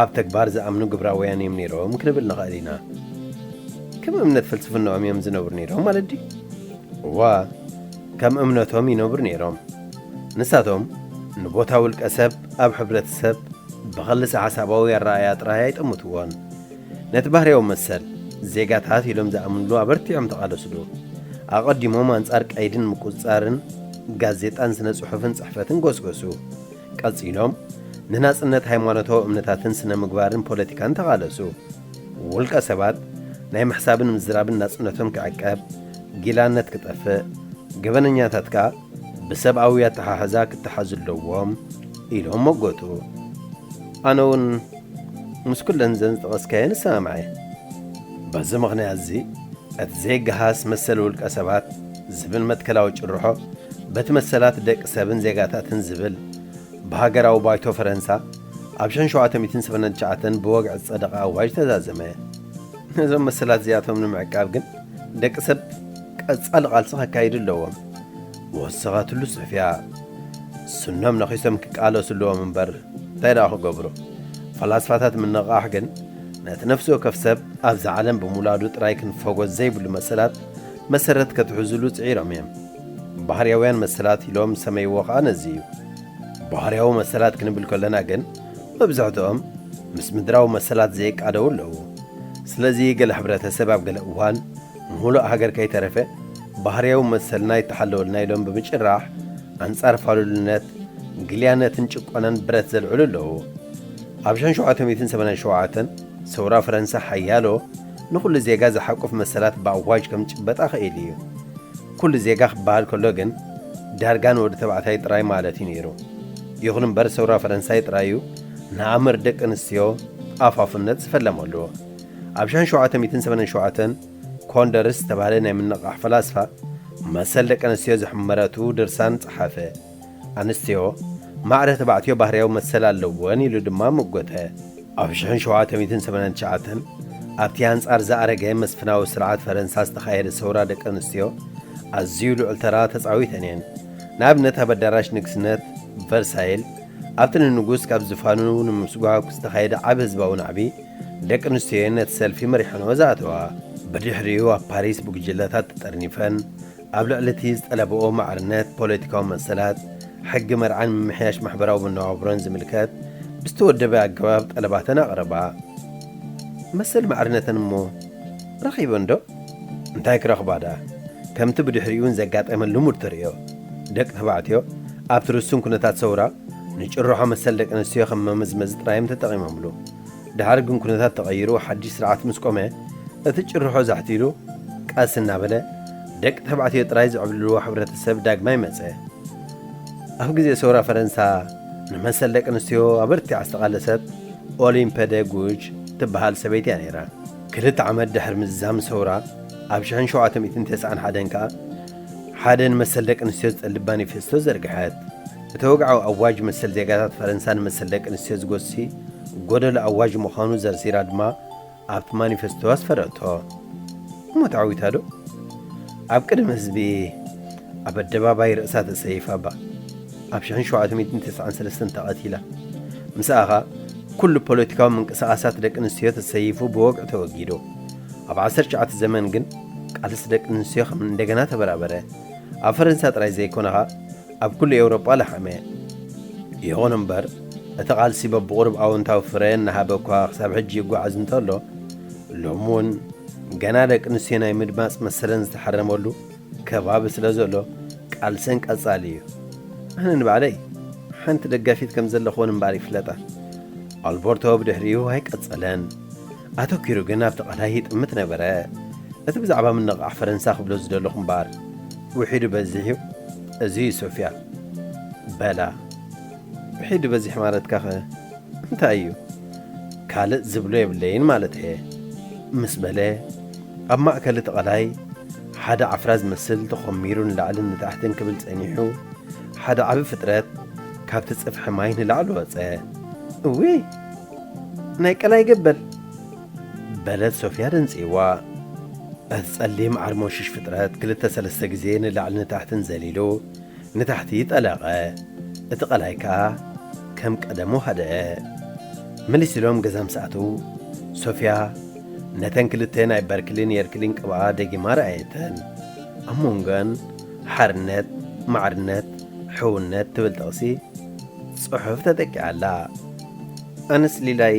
ኣብ ተግባር ዝኣምኑ ግብራውያን እዮም ነይሮም ክንብል ንኽእል ኢና። ከም እምነት ፍልስፍናኦም እዮም ዝነብሩ ነይሮም ማለት ድዩ? እዋ፣ ከም እምነቶም ይነብሩ ነይሮም። ንሳቶም ንቦታ ውልቀ ሰብ ኣብ ሕብረተሰብ ብኸልሰ ሓሳባዊ ኣረኣእያ ጥራይ ኣይጠምትዎን። ነቲ ባህርያዊ መሰል ዜጋታት ኢሎም ዝኣምንሉ ኣበርቲዖም ተቓለስሉ። ኣቐዲሞም ኣንጻር ቀይድን ምቁጽጻርን ጋዜጣን ስነ ጽሑፍን ጽሕፈትን ጎስጎሱ። ቀጺሎም ንናጽነት ሃይማኖታዊ እምነታትን ስነ ምግባርን ፖለቲካን ተቓለሱ። ውልቀ ሰባት ናይ ምሕሳብን ምዝራብን ናጽነቶም ክዕቀብ፣ ጊላነት ክጠፍእ፣ ገበነኛታት ከኣ ብሰብኣዊ ኣተሓሕዛ ክተሓዙ ኣለዎም ኢሎም መጎቱ። ኣነ እውን ምስ ኩለን ዘን ዝጠቐስካየን እሰማማዕ እየ። በዚ ምኽንያት እዚ እቲ ዘይገሃስ መሰል ውልቀ ሰባት ዝብል መትከላዊ ጭርሖ በቲ መሰላት ደቂ ሰብን ዜጋታትን ዝብል ብሃገራዊ ባይቶ ፈረንሳ ኣብ ሸሕን ሸውዓተ ሚእትን ሰብዓን ትሽዓተን ብወግዒ ዝጸደቐ ኣዋጅ ተዛዘመ። ነዞም መሰላት እዚኣቶም ንምዕቃብ ግን ደቂ ሰብ ቀጻሊ ቃልሲ ከካይዱ ኣለዎም። ወሰኻትሉ ጽሑፍያ ስኖም ነኺሶም ክቃለሱ ኣለዎም እምበር እንታይ ደኣ ክገብሩ? ፈላስፋታት ምንቕቓሕ ግን ነቲ ነፍሲ ወከፍ ሰብ ኣብዛ ዓለም ብምውላዱ ጥራይ ክንፈጎ ዘይብሉ መሰላት መሰረት ከትሕዙሉ ጽዒሮም እዮም። ባህርያውያን መሰላት ኢሎም ዝሰመይዎ ኸኣ ነዚ እዩ። ባህርያዊ መሰላት ክንብል ከለና ግን መብዛሕትኦም ምስ ምድራዊ መሰላት ዘይቃደው ኣለዉ። ስለዚ ገለ ሕብረተሰብ ኣብ ገለ እዋን ምሉእ ሃገር ከይተረፈ ባህርያዊ መሰልና ይተሓለወልና ኢሎም ብምጭራሕ ኣንጻር ፋሉልነት፣ ግልያነትን ጭቆናን ብረት ዘልዕሉ ኣለዉ። ኣብ ሸሕን ሸውዓተ ሚእትን ሰብዓን ሸውዓተን ሰውራ ፈረንሳ ሓያሎ ንኹሉ ዜጋ ዝሓቁፍ መሰላት ብኣዋጅ ከም ጭበጣ ክኢሉ እዩ። ኩሉ ዜጋ ክበሃል ከሎ ግን ዳርጋ ንወዲ ተባዕታይ ጥራይ ማለት እዩ ነይሩ። ይኹን እምበር ሰውራ ፈረንሳይ ጥራይ እዩ ንኣምር ደቂ ኣንስትዮ ኣፋፍነት ዝፈለመሉ። ኣብ ሸሕን ሸውዓተ ሚእትን ሰብዓን ሸውዓተን ኮንደርስ ዝተባህለ ናይ ምንቕቓሕ ፈላስፋ መሰል ደቂ ኣንስትዮ ዝሕመረቱ ድርሳን ጸሓፈ። ኣንስትዮ ማዕረ ተባዕትዮ ባህርያዊ መሰል ኣለወን ኢሉ ድማ መጎተ። ኣብ ሸሕን ሸውዓተ ሚእትን ሰብዓን ትሽዓተን ኣብቲ ኣንጻር ዝኣረገ መስፍናዊ ስርዓት ፈረንሳ ዝተኻየደ ሰውራ ደቂ ኣንስትዮ ኣዝዩ ልዑል ተራ ተጻዊተን እየን። ንኣብነት ኣብ ኣዳራሽ ንግስነት ቨርሳይል ኣብቲ ንንጉስ ካብ ዝፋኑ ንምስጓግ ዝተኻየደ ዓቢ ህዝባዊ ናዕቢ ደቂ ኣንስትዮ እየን ነቲ ሰልፊ መሪሐንኦ ዝኣተዋ። ብድሕሪኡ ኣብ ፓሪስ ብጉጅለታት ተጠርኒፈን ኣብ ልዕሊ እቲ ዝጠለብኦ ማዕርነት ፖለቲካዊ መሰላት፣ ሕጊ መርዓን ምምሕያሽ ማሕበራዊ መነባብሮን ዝምልከት ብዝተወደበ ኣገባብ ጠለባተን ኣቕረባ። መሰል ማዕርነተን እሞ ረኺበን ዶ? እንታይ ክረኽባ ደኣ? ከምቲ ብድሕሪኡ እውን ዘጋጠመን ልሙድ ተርእዮ፣ ደቂ ተባዕትዮ ኣብቲ ርሱን ኩነታት ሰውራ ንጭርሖ መሰል ደቂ ኣንስትዮ ከም መመዝመዚ ጥራይ እዮም ተጠቒሞምሉ። ድሓር ግን ኩነታት ተቐይሩ ሓድሽ ስርዓት ምስ ቆመ፣ እቲ ጭርሖ ዛሕቲሉ ቀስ እናበለ ደቂ ተባዕትዮ ጥራይ ዝዕብልልዎ ሕብረተሰብ ዳግማይ መጸ። ኣብ ግዜ ሰውራ ፈረንሳ ንመሰል ደቂ ኣንስትዮ ኣበርቲዓ ዝተቓለሰት ኦሊምፐ ደ ጉጅ ትበሃል ሰበይቲ እያ ነይራ። ክልተ ዓመት ድሕሪ ምዝዛም ሰውራ ኣብ ሸሕን ሸውዓተ ሚእትን ተስዓን ሓደን ከኣ ሓደ ንመሰል ደቂ ኣንስትዮ ዝጠልብ ማኒፌስቶ ዘርግሐት። እቲ ወግዓዊ ኣዋጅ መሰል ዜጋታት ፈረንሳ ንመሰል ደቂ ኣንስትዮ ዝጎሲ ጎደሎ ኣዋጅ ምዃኑ ዘርዚራ ድማ ኣብቲ ማኒፌስቶ ኣስፈረቶ። እሞ ተዓዊታ ዶ? ኣብ ቅድሚ ህዝቢ ኣብ ኣደባባይ ርእሳ ተሰይፋ እባ ኣብ ሸሕን ሸውዓተ ሚእትን ተስዓን ሰለስተን ተቐቲላ። ምስኣኻ ኩሉ ፖለቲካዊ ምንቅስቓሳት ደቂ ኣንስትዮ ተሰይፉ ብወግዒ ተወጊዱ። ኣብ ዓሰርተ ትሽዓተ ዘመን ግን ቃልሲ ደቂ ኣንስትዮ ከም እንደገና ተበራበረ። ኣብ ፈረንሳ ጥራይ ዘይኮነ ኸኣ ኣብ ኩሉ ኤውሮጳ ለሓመ። ይኹን እምበር እቲ ቃልሲ በብቑሩብ ኣወንታዊ ፍረ እናሃበ እኳ ክሳብ ሕጂ ይጓዓዝ እንተሎ፣ ሎሚ እውን ገና ደቂ ኣንስትዮ ናይ ምድማጽ መሰለን ዝተሓረመሉ ከባቢ ስለ ዘሎ ቃልሰን ቀጻሊ እዩ። ኣነ ንባዕለይ ሓንቲ ደጋፊት ከም ዘለኹወን እምበኣር ይፍለጣ። ኣልቦርቶ ብድሕሪኡ ኣይቀጸለን። ኣተኪሩ ግን ኣብቲ ቃላይ ይጥምት ነበረ። እቲ ብዛዕባ ምንቕቓሕ ፈረንሳ ክብሎ ዝደለኹ እምበኣር ውሒዱ በዚሕ እዩ። እዚ እዩ ሶፍያ። በላ። ውሒዱ በዚሕ ማለትካኸ እንታይ እዩ? ካልእ ዝብሎ የብለይን ማለት እየ። ምስ በለ ኣብ ማእከል እቲ ቃላይ ሓደ ዓፍራ ዝመስል ተኾሚሩ ንላዕልን ንታሕትን ክብል ጸኒሑ ሓደ ዓቢ ፍጥረት ካብቲ ጽፍሒ ማይ ንላዕሊ ወጸ። እውይ! ናይ ቀላይ ገበል! በለት ሶፍያ ደንጺዋ። እቲ ጸሊም ዓርሞሽሽ ፍጥረት ክልተ ሰለስተ ግዜ ንላዕሊ ንታሕትን ዘሊሉ ንታሕቲ ጠለቐ። እቲ ቀላይ ከኣ ከም ቀደሙ ሃደአ። መሊስ ኢሎም ገዛ ምስ ኣተዉ፣ ሶፍያ ነተን ክልተ ናይ በርክሊን የርክሊን ቅብኣ ደጊማ ረኣየተን። ኣብ መንጎን ሓርነት፣ ማዕርነት፣ ሕውነት ትብል ጥቕሲ ጽሑፍ ተጠቂዓ ኣላ። ኣነስ ሊላይ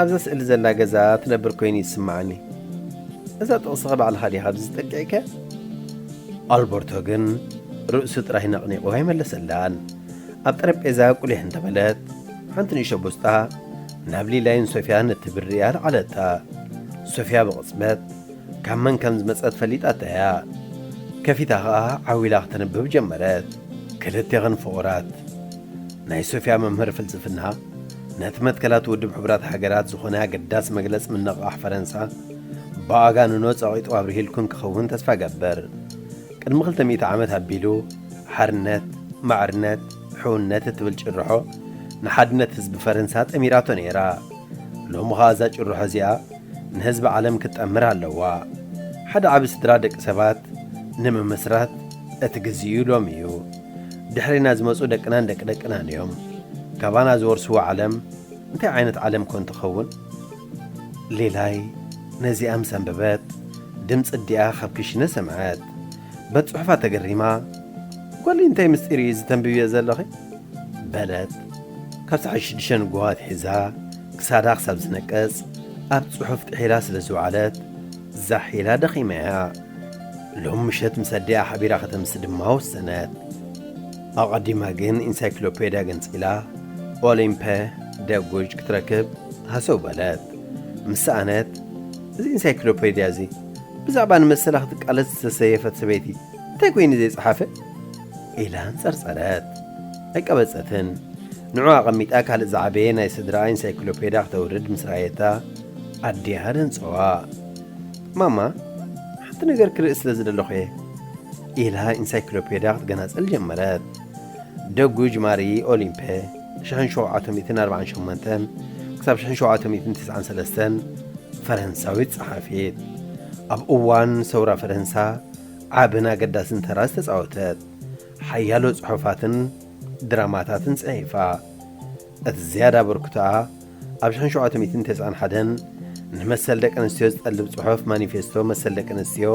ኣብዛ ስእሊ ዘላ ገዛ ትነብር ኮይኑ ይስምዓኒ። እዛ ጥቕስኸ ባዕልኻ ዲኻ ኣብዚ ጠቂዕከ? ኣልበርቶ ግን ርእሱ ጥራይ ነቕኒቑ ኣይመለሰላን። ኣብ ጠረጴዛ ቁሊሕ እንተበለት፣ ሓንቲ ንእሽቶ ቦስጣ ናብ ሊላይን ሶፍያን እትብርያ ኣልዓለታ። ሶፍያ ብቕጽበት ካብ መን ከም ዝመጸት ፈሊጣታ እያ። ከፊታ ኸኣ ዓው ኢላ ከተንብብ ጀመረት። ክልቴኽን ፍቑራት። ናይ ሶፍያ መምህር ፍልስፍና ነቲ መትከላት ውድብ ሕቡራት ሃገራት ዝኾነ ኣገዳሲ መግለጽ ምንቕቓሕ ፈረንሳ ብኣጋንኖ ጸቒጡ ኣብርሂልኩን ክኸውን ተስፋ እገብር። ቅድሚ ክልተ ሚእቲ ዓመት ኣቢሉ ሓርነት፣ ማዕርነት፣ ሕውነት እትብል ጭርሖ ንሓድነት ህዝቢ ፈረንሳ ጠሚራቶ ነይራ። ሎሚ ኸኣ እዛ ጭርሖ እዚኣ ንህዝቢ ዓለም ክትጠምር ኣለዋ። ሓደ ዓቢ ስድራ ደቂ ሰባት ንምምስራት እቲ ግዜኡ ሎሚ እዩ። ድሕሪና ዝመጹ ደቅናን ደቂ ደቅናን እዮም። ካባና ዝወርስዎ ዓለም እንታይ ዓይነት ዓለም ኮን ትኸውን? ሊላይ ነዚኣ ምስ ኣንበበት፣ ድምጺ ኣዲኣ ካብ ክሽነ ሰምዐት። በቲ ጽሑፋ ተገሪማ፣ "ጓለይ፣ እንታይ ምስጢር እዩ እዚ ተንብብዮ ዘለኺ?" በለት። ካብ ሰዓት ሽዱሽተ ንግሆ ኣትሒዛ ክሳዳ ክሳብ ዝነቅጽ ኣብ ጽሑፍ ጥሒላ ስለ ዝወዓለት ዛሕ ኢላ ደኺማ እያ። ሎም ምሸት ምስ ኣዲኣ ሓቢራ ከተምሲ ድማ ወሰነት። ኣቐዲማ ግን ኢንሳይክሎፔድያ ገንጺላ ኦሊምፐ ደጉጅ ክትረክብ ሃሰው በለት። ምስ ሰኣነት፣ "እዚ ኢንሳይክሎፔድያ እዚ ብዛዕባ ንመሰላ ክትቃለስ ዝተሰየፈት ሰበይቲ እንታይ ኮይኑ ዘይጸሓፈ?" ኢላ ኣንጸርጸረት። ኣይቀበጸትን። ንዑ ኣቐሚጣ ካልእ ዝዓበየ ናይ ስድራኣ ኢንሳይክሎፔድያ ክተውርድ ምስ ረኣየታ ኣዲኣ ደንጸዋ። "ማማ፣ ሓንቲ ነገር ክርኢ ስለ ዝደለኹ እየ" ኢላ ኢንሳይክሎፔድያ ክትገናጽል ጀመረት። ደጉጅ ማሪ ኦሊምፔ፣ ሽሕን ሸውዓተ ሚእትን ኣርባዓን ሸሞንተን ክሳብ ሽሕን ሸውዓተ ሚእትን ተስዓን ሰለስተን ፈረንሳዊት ጸሓፊት፣ ኣብ እዋን ሰውራ ፈረንሳ ዓብን ኣገዳስን ተራ ዝተጻወተት፣ ሓያሎ ጽሑፋትን ድራማታትን ጽሒፋ። እቲ ዝያዳ ኣበርክቶኣ ኣብ ሽሕን ሸውዓተ ሚእትን ተስዓን ሓደን ንመሰል ደቂ ኣንስትዮ ዝጠልብ ጽሑፍ ማኒፌስቶ መሰል ደቂ ኣንስትዮ፣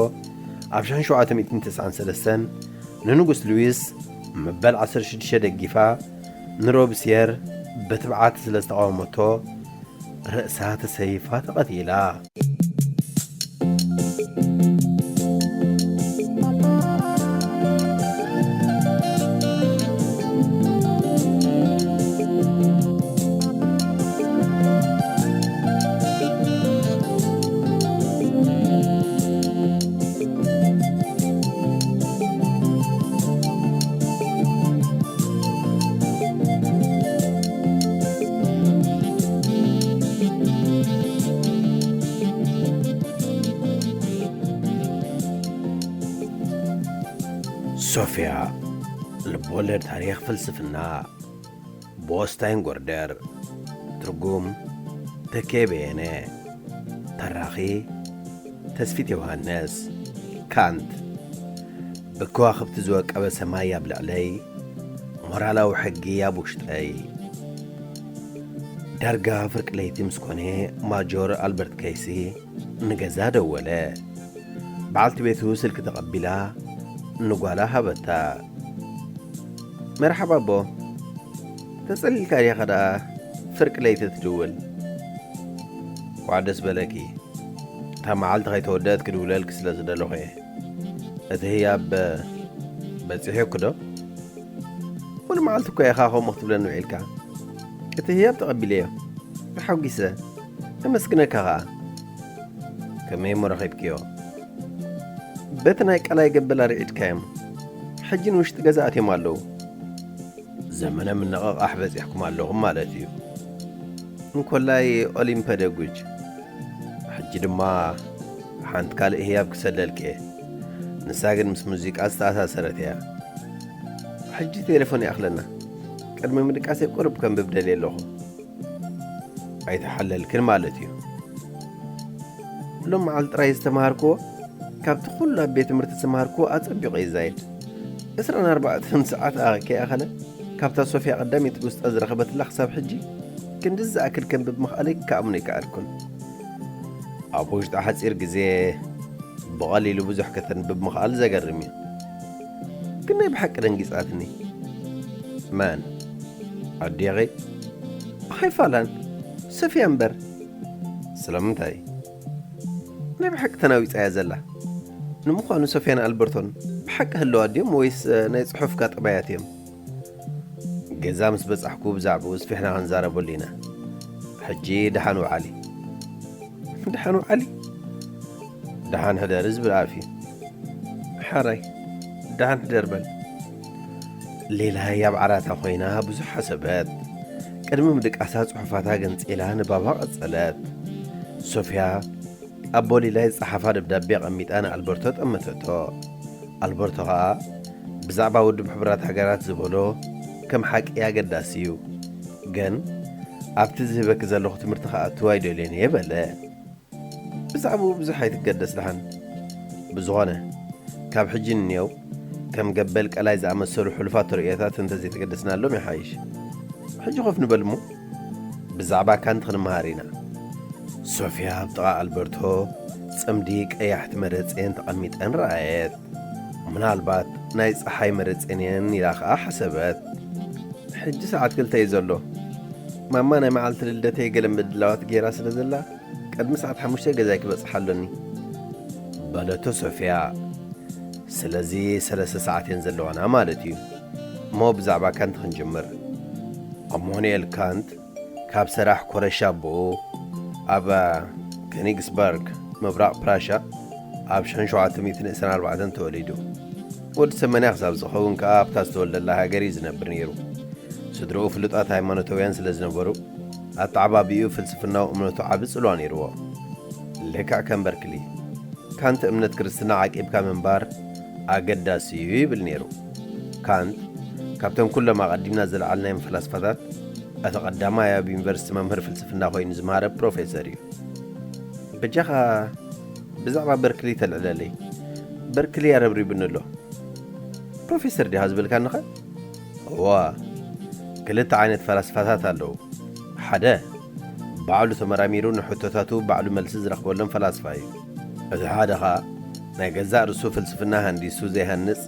ኣብ ሽሕን ሸውዓተ ሚእትን ተስዓን ሰለስተን ንንጉስ ሉዊስ መበል ዓሰርተ ሽዱሽተ ደጊፋ፣ ንሮብስየር ብትብዓት ስለ ዝተቓወመቶ፣ ርእሳ ተሰይፋ ተቐቲላ። ሶፍያ፣ ልብወለድ ታሪኽ ፍልስፍና፣ ብኦስታይን ጎርደር። ትርጉም፣ ተኬ በየነ። ተራኺ፣ ተስፊት ዮሃንስ። ካንት። ብከዋኽብቲ ዝወቀበ ሰማይ ኣብ ልዕለይ፣ ሞራላዊ ሕጊ ኣብ ውሽጠይ። ዳርጋ ፍርቂ ለይቲ ምስ ኮነ፣ ማጆር ኣልበርት ከይሲ ንገዛ ደወለ። በዓልቲ ቤቱ ስልኪ ተቐቢላ ንጓላ ሃበታ። "መርሓባ ኣቦ፣ ተጸሊልካ ዲኻ ደኣ ፍርቂ ለይቲ ትድውል?" "እንኳዕ ደስ በለኪ። እታ መዓልቲ ከይተወደአት ክድውለልኪ ስለ ዝደለኹ እየ። እቲ ህያብ በጺሑኪ ዶ?" "ሙሉ መዓልቲ እኮ ኢኻ ከምኡ ክትብለኒ ውዒልካ። እቲ ህያብ ተቐቢለዮ። ተሓጒሰ። ከመስግነካ ኸኣ። ከመይ እሞ ረኺብክዮ?" "በቲ ናይ ቀላይ ገበል ኣርዒድካዮም። ሕጂ ንውሽጢ ገዛ ኣትዮም ኣለዉ። ዘመነ ምንቕቓሕ በጺሕኩም ኣለኹም ማለት እዩ። እንኮላይ ኦሊምፐ ደጉጅ። ሕጂ ድማ ሓንቲ ካልእ ህያብ ክሰደልኪ እየ። ንሳ ግን ምስ ሙዚቃ ዝተኣሳሰረት እያ። ሕጂ ቴሌፎን ይኣኽለና። ቅድሚ ምድቃሰይ ቁሩብ ከንብብ ደልየ ኣለኹ።" "ኣይተሓለልክን ማለት እዩ?" "ሎም መዓልቲ ጥራይ ዝተምሃርክዎ፣ ካብቲ ኩሉ ኣብ ቤት ትምህርቲ ዝተምሃርክዎ ኣጸቢቑ ይዛይድ። ዕስራን ኣርባዕተን ሰዓት ኣኸ ከይኣኸለ፣ ካብታ ሶፍያ ቀዳመይቲ ቦስጣ ዝረኸበትላ ክሳብ ሕጂ፣ ክንድዚ ዝኣክል ከንብብ ምኽኣለይ ክኣምኖ ኣይከኣልኩን። ኣብ ውሽጢ ሓጺር ግዜ ብቐሊሉ ብዙሕ ከተንብብ ምኽኣል ዘገርም እዩ። ግን ናይ ብሓቂ ደንጊጻትኒ። መን? ኣዴኺ? ኣይፋላን፣ ሶፍያ እምበር። ስለምንታይ? ናይ ብሓቂ ተናዊጻ እያ ዘላ። ንምዃኑ ሶፍያን ኣልበርቶን ብሓቂ ህልዋት ድዮም ወይስ፣ እ፣ ናይ ጽሑፍካ ጠባያት እዮም? ገዛ ምስ በጻሕኩ ብዛዕባኡ ስፊሕና ክንዛረበሉ ኢና። ሕጂ ደሓን ውዓሊ። ደሓን ውዓሊ? ደሓን ሕደሪ ዝብል ኣፍ እዩ። ሓራይ፣ ደሓን ሕደር በል። ሌላይ ኣብ ዓራታ ኮይና ብዙሕ ሓሰበት። ቅድሚ ምድቃሳ ጽሑፋታ ገንጺላ ንባባ ቀጸለት። ሶፍያ ኣብ ቦሊላይ ዝጸሓፋ ደብዳቤ ኣቐሚጣ ንኣልበርቶ ጠመተቶ። ኣልበርቶ ኸኣ ብዛዕባ ውድብ ሕቡራት ሃገራት ዝበሎ ከም ሓቂ ኣገዳሲ እዩ፣ ግን ኣብቲ ዝህበኪ ዘለኹ ትምህርቲ ክኣቱ ኣይደልዮን እየ በለ። ብዛዕባኡ ብዙሕ ኣይትገደስ ደሓን። ብዝኾነ፣ ካብ ሕጂ ንኔው ከም ገበል ቀላይ ዝኣመሰሉ ሕሉፋት ተርእዮታት እንተዘይተገደስናሎም ይሓይሽ። ሕጂ ኮፍ ንበል እሞ ብዛዕባ ካንት ክንመሃር ኢና። ሶፍያ ኣብ ጥቓ ኣልበርቶ ጽምዲ ቀያሕቲ መረጼን ተቐሚጠን ረኣየት። ምናልባት ናይ ጸሓይ መረጼን እየን ኢላ ኸኣ ሓሰበት። ሕጂ ሰዓት ክልተ እዩ ዘሎ። ማማ ናይ መዓልቲ ልደተይ ገለ ምድላዋት ገይራ ስለ ዘላ፣ ቅድሚ ሰዓት ሓሙሽተ ገዛይ ክበጽሕ ኣሎኒ። በለቶ ሶፍያ። ስለዚ ሰለስተ ሰዓት እየን ዘለዋና ማለት እዩ። እሞ ብዛዕባ ካንት ክንጅምር። ኣማኑኤል ካንት ካብ ሰራሕ ኮረሻ ኣቦኡ ኣብ ከኒግስበርግ ምብራቕ ፕራሻ ኣብ ሸሕን ሸውዓተ ሚእትን ዕስራን ኣርባዕተን ተወሊዱ። ወዲ ሰማንያ ክሳብ ዝኸውን ከኣ ኣብታ ዝተወልደላ ሃገር እዩ ዝነብር ነይሩ። ስድርኡ ፍሉጣት ሃይማኖታውያን ስለ ዝነበሩ፣ ኣተዓባቢኡ ፍልስፍናዊ እምነቱ ዓቢ ጽልዋ ነይርዎ። ልክዕ ከም በርክሊ፣ ካንት እምነት ክርስትና ዓቂብካ ምንባር ኣገዳሲ እዩ ይብል ነይሩ። ካንት ካብቶም ኩሎም ኣቐዲምና ዝለዓልናዮም ፈላስፋታት እቲ ቀዳማይ ኣብ ዩኒቨርሲቲ መምህር ፍልስፍና ኮይኑ ዝመሃረ ፕሮፌሰር እዩ። በጃኻ ብዛዕባ በርክሊ ተልዕለለይ። በርክሊ ኣረብሪቡኒ ኣሎ። ፕሮፌሰር ዲኻ ዝበልካንኸ? እዋ፣ ክልተ ዓይነት ፈላስፋታት ኣለዉ። ሓደ፣ ባዕሉ ተመራሚሩ ንሕቶታቱ ባዕሉ መልሲ ዝረኽበሎም ፈላስፋ እዩ። እቲ ሓደ ኸኣ ናይ ገዛእ ርእሱ ፍልስፍና ሃንዲሱ ዘይሃንጽ፣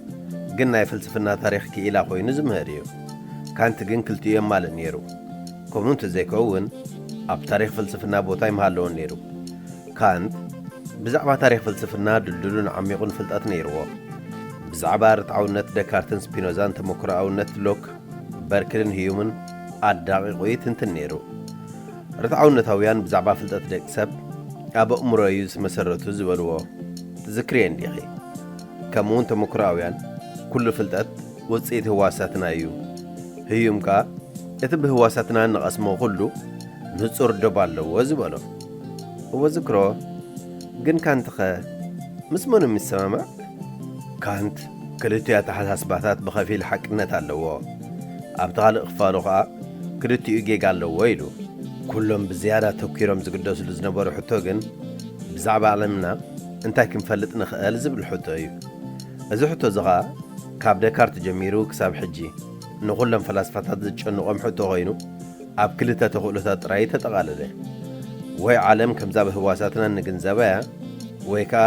ግን ናይ ፍልስፍና ታሪኽ ክኢላ ኮይኑ ዝምህር እዩ። ካንት ግን ክልቲኡ የማልእ ነይሩ። ከምኡ እንተዘይከውን፣ ኣብ ታሪኽ ፍልስፍና ቦታ ኣይምሃለዎን ነይሩ። ካንት ብዛዕባ ታሪኽ ፍልስፍና ድልዱልን ዓሚቑን ፍልጠት ነይርዎ። ብዛዕባ ርትዓውነት ደካርትን ስፒኖዛን ተመክሮኣውነት ሎክ፣ በርክልን ህዩምን ኣዳቒቑ ይትንትን ነይሩ። ርትዓውነታውያን ብዛዕባ ፍልጠት ደቂ ሰብ ኣብ ኣእምሮ እዩ ዝመሰረቱ ዝበልዎ ትዝክርዮ እንዲኺ? ከምኡውን ተመክሮኣውያን ኩሉ ፍልጠት ውጽኢት ህዋሳትና እዩ። ህዩም ከኣ እቲ ብህዋሳትና እንቐስሞ ኩሉ ንጹር ዶብ ኣለዎ ዝበሎ። እወ ዝክሮ፣ ግን ካንትኸ ምስ መኑ ይሰማማዕ? ካንት ክልቲኡ ኣተሓሳስባታት ብኸፊል ሓቅነት ኣለዎ። ኣብቲ ካልእ ክፋሉ ኸኣ ክልቲኡ ጌጋ ኣለዎ ኢሉ። ኩሎም ብዝያዳ ተኲሮም ዝግደስሉ ዝነበሩ ሕቶ ግን ብዛዕባ ዓለምና እንታይ ክንፈልጥ ንኽእል ዝብል ሕቶ እዩ። እዚ ሕቶ እዚ ኸኣ ካብ ደካርት ጀሚሩ ክሳብ ሕጂ ንኹሎም ፈላስፋታት ዝጨንቖም ሕቶ ኮይኑ፣ ኣብ ክልተ ተኽእሎታት ጥራይ ተጠቓለለ። ወይ ዓለም ከምዛ ብህዋሳትና እንግንዘባ እያ፣ ወይ ከኣ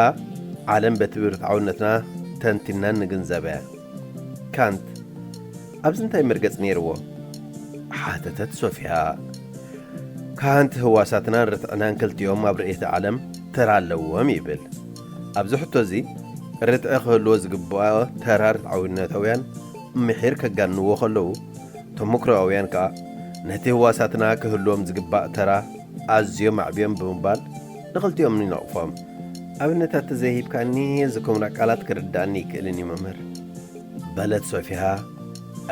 ዓለም በቲ ብርትዓውነትና ተንቲና እንግንዘባ እያ። ካንት ኣብዚ እንታይ መርገጽ ነይርዎ? ሓተተት ሶፍያ። ካንት ህዋሳትናን ርትዕናን ክልቲኦም ኣብ ርእየተ ዓለም ተራ ኣለዎም ይብል። ኣብዚ ሕቶ እዚ ርትዒ ክህልዎ ዝግብኦ ተራ ርትዓውነታውያን ምሒር ከጋንንዎ ከለዉ፣ ተመክሮኣውያን ከኣ ነቲ ህዋሳትና ክህልዎም ዝግባእ ተራ ኣዝዮም ኣዕብዮም ብምባል ንኽልቲኦም ይነቕፎም። ኣብነታት ተዘይሂብካኒ እዚ ኩምራ ቃላት ክርድኣኒ ኣይክእልን እዩ መምህር። በለት ሶፊያ፣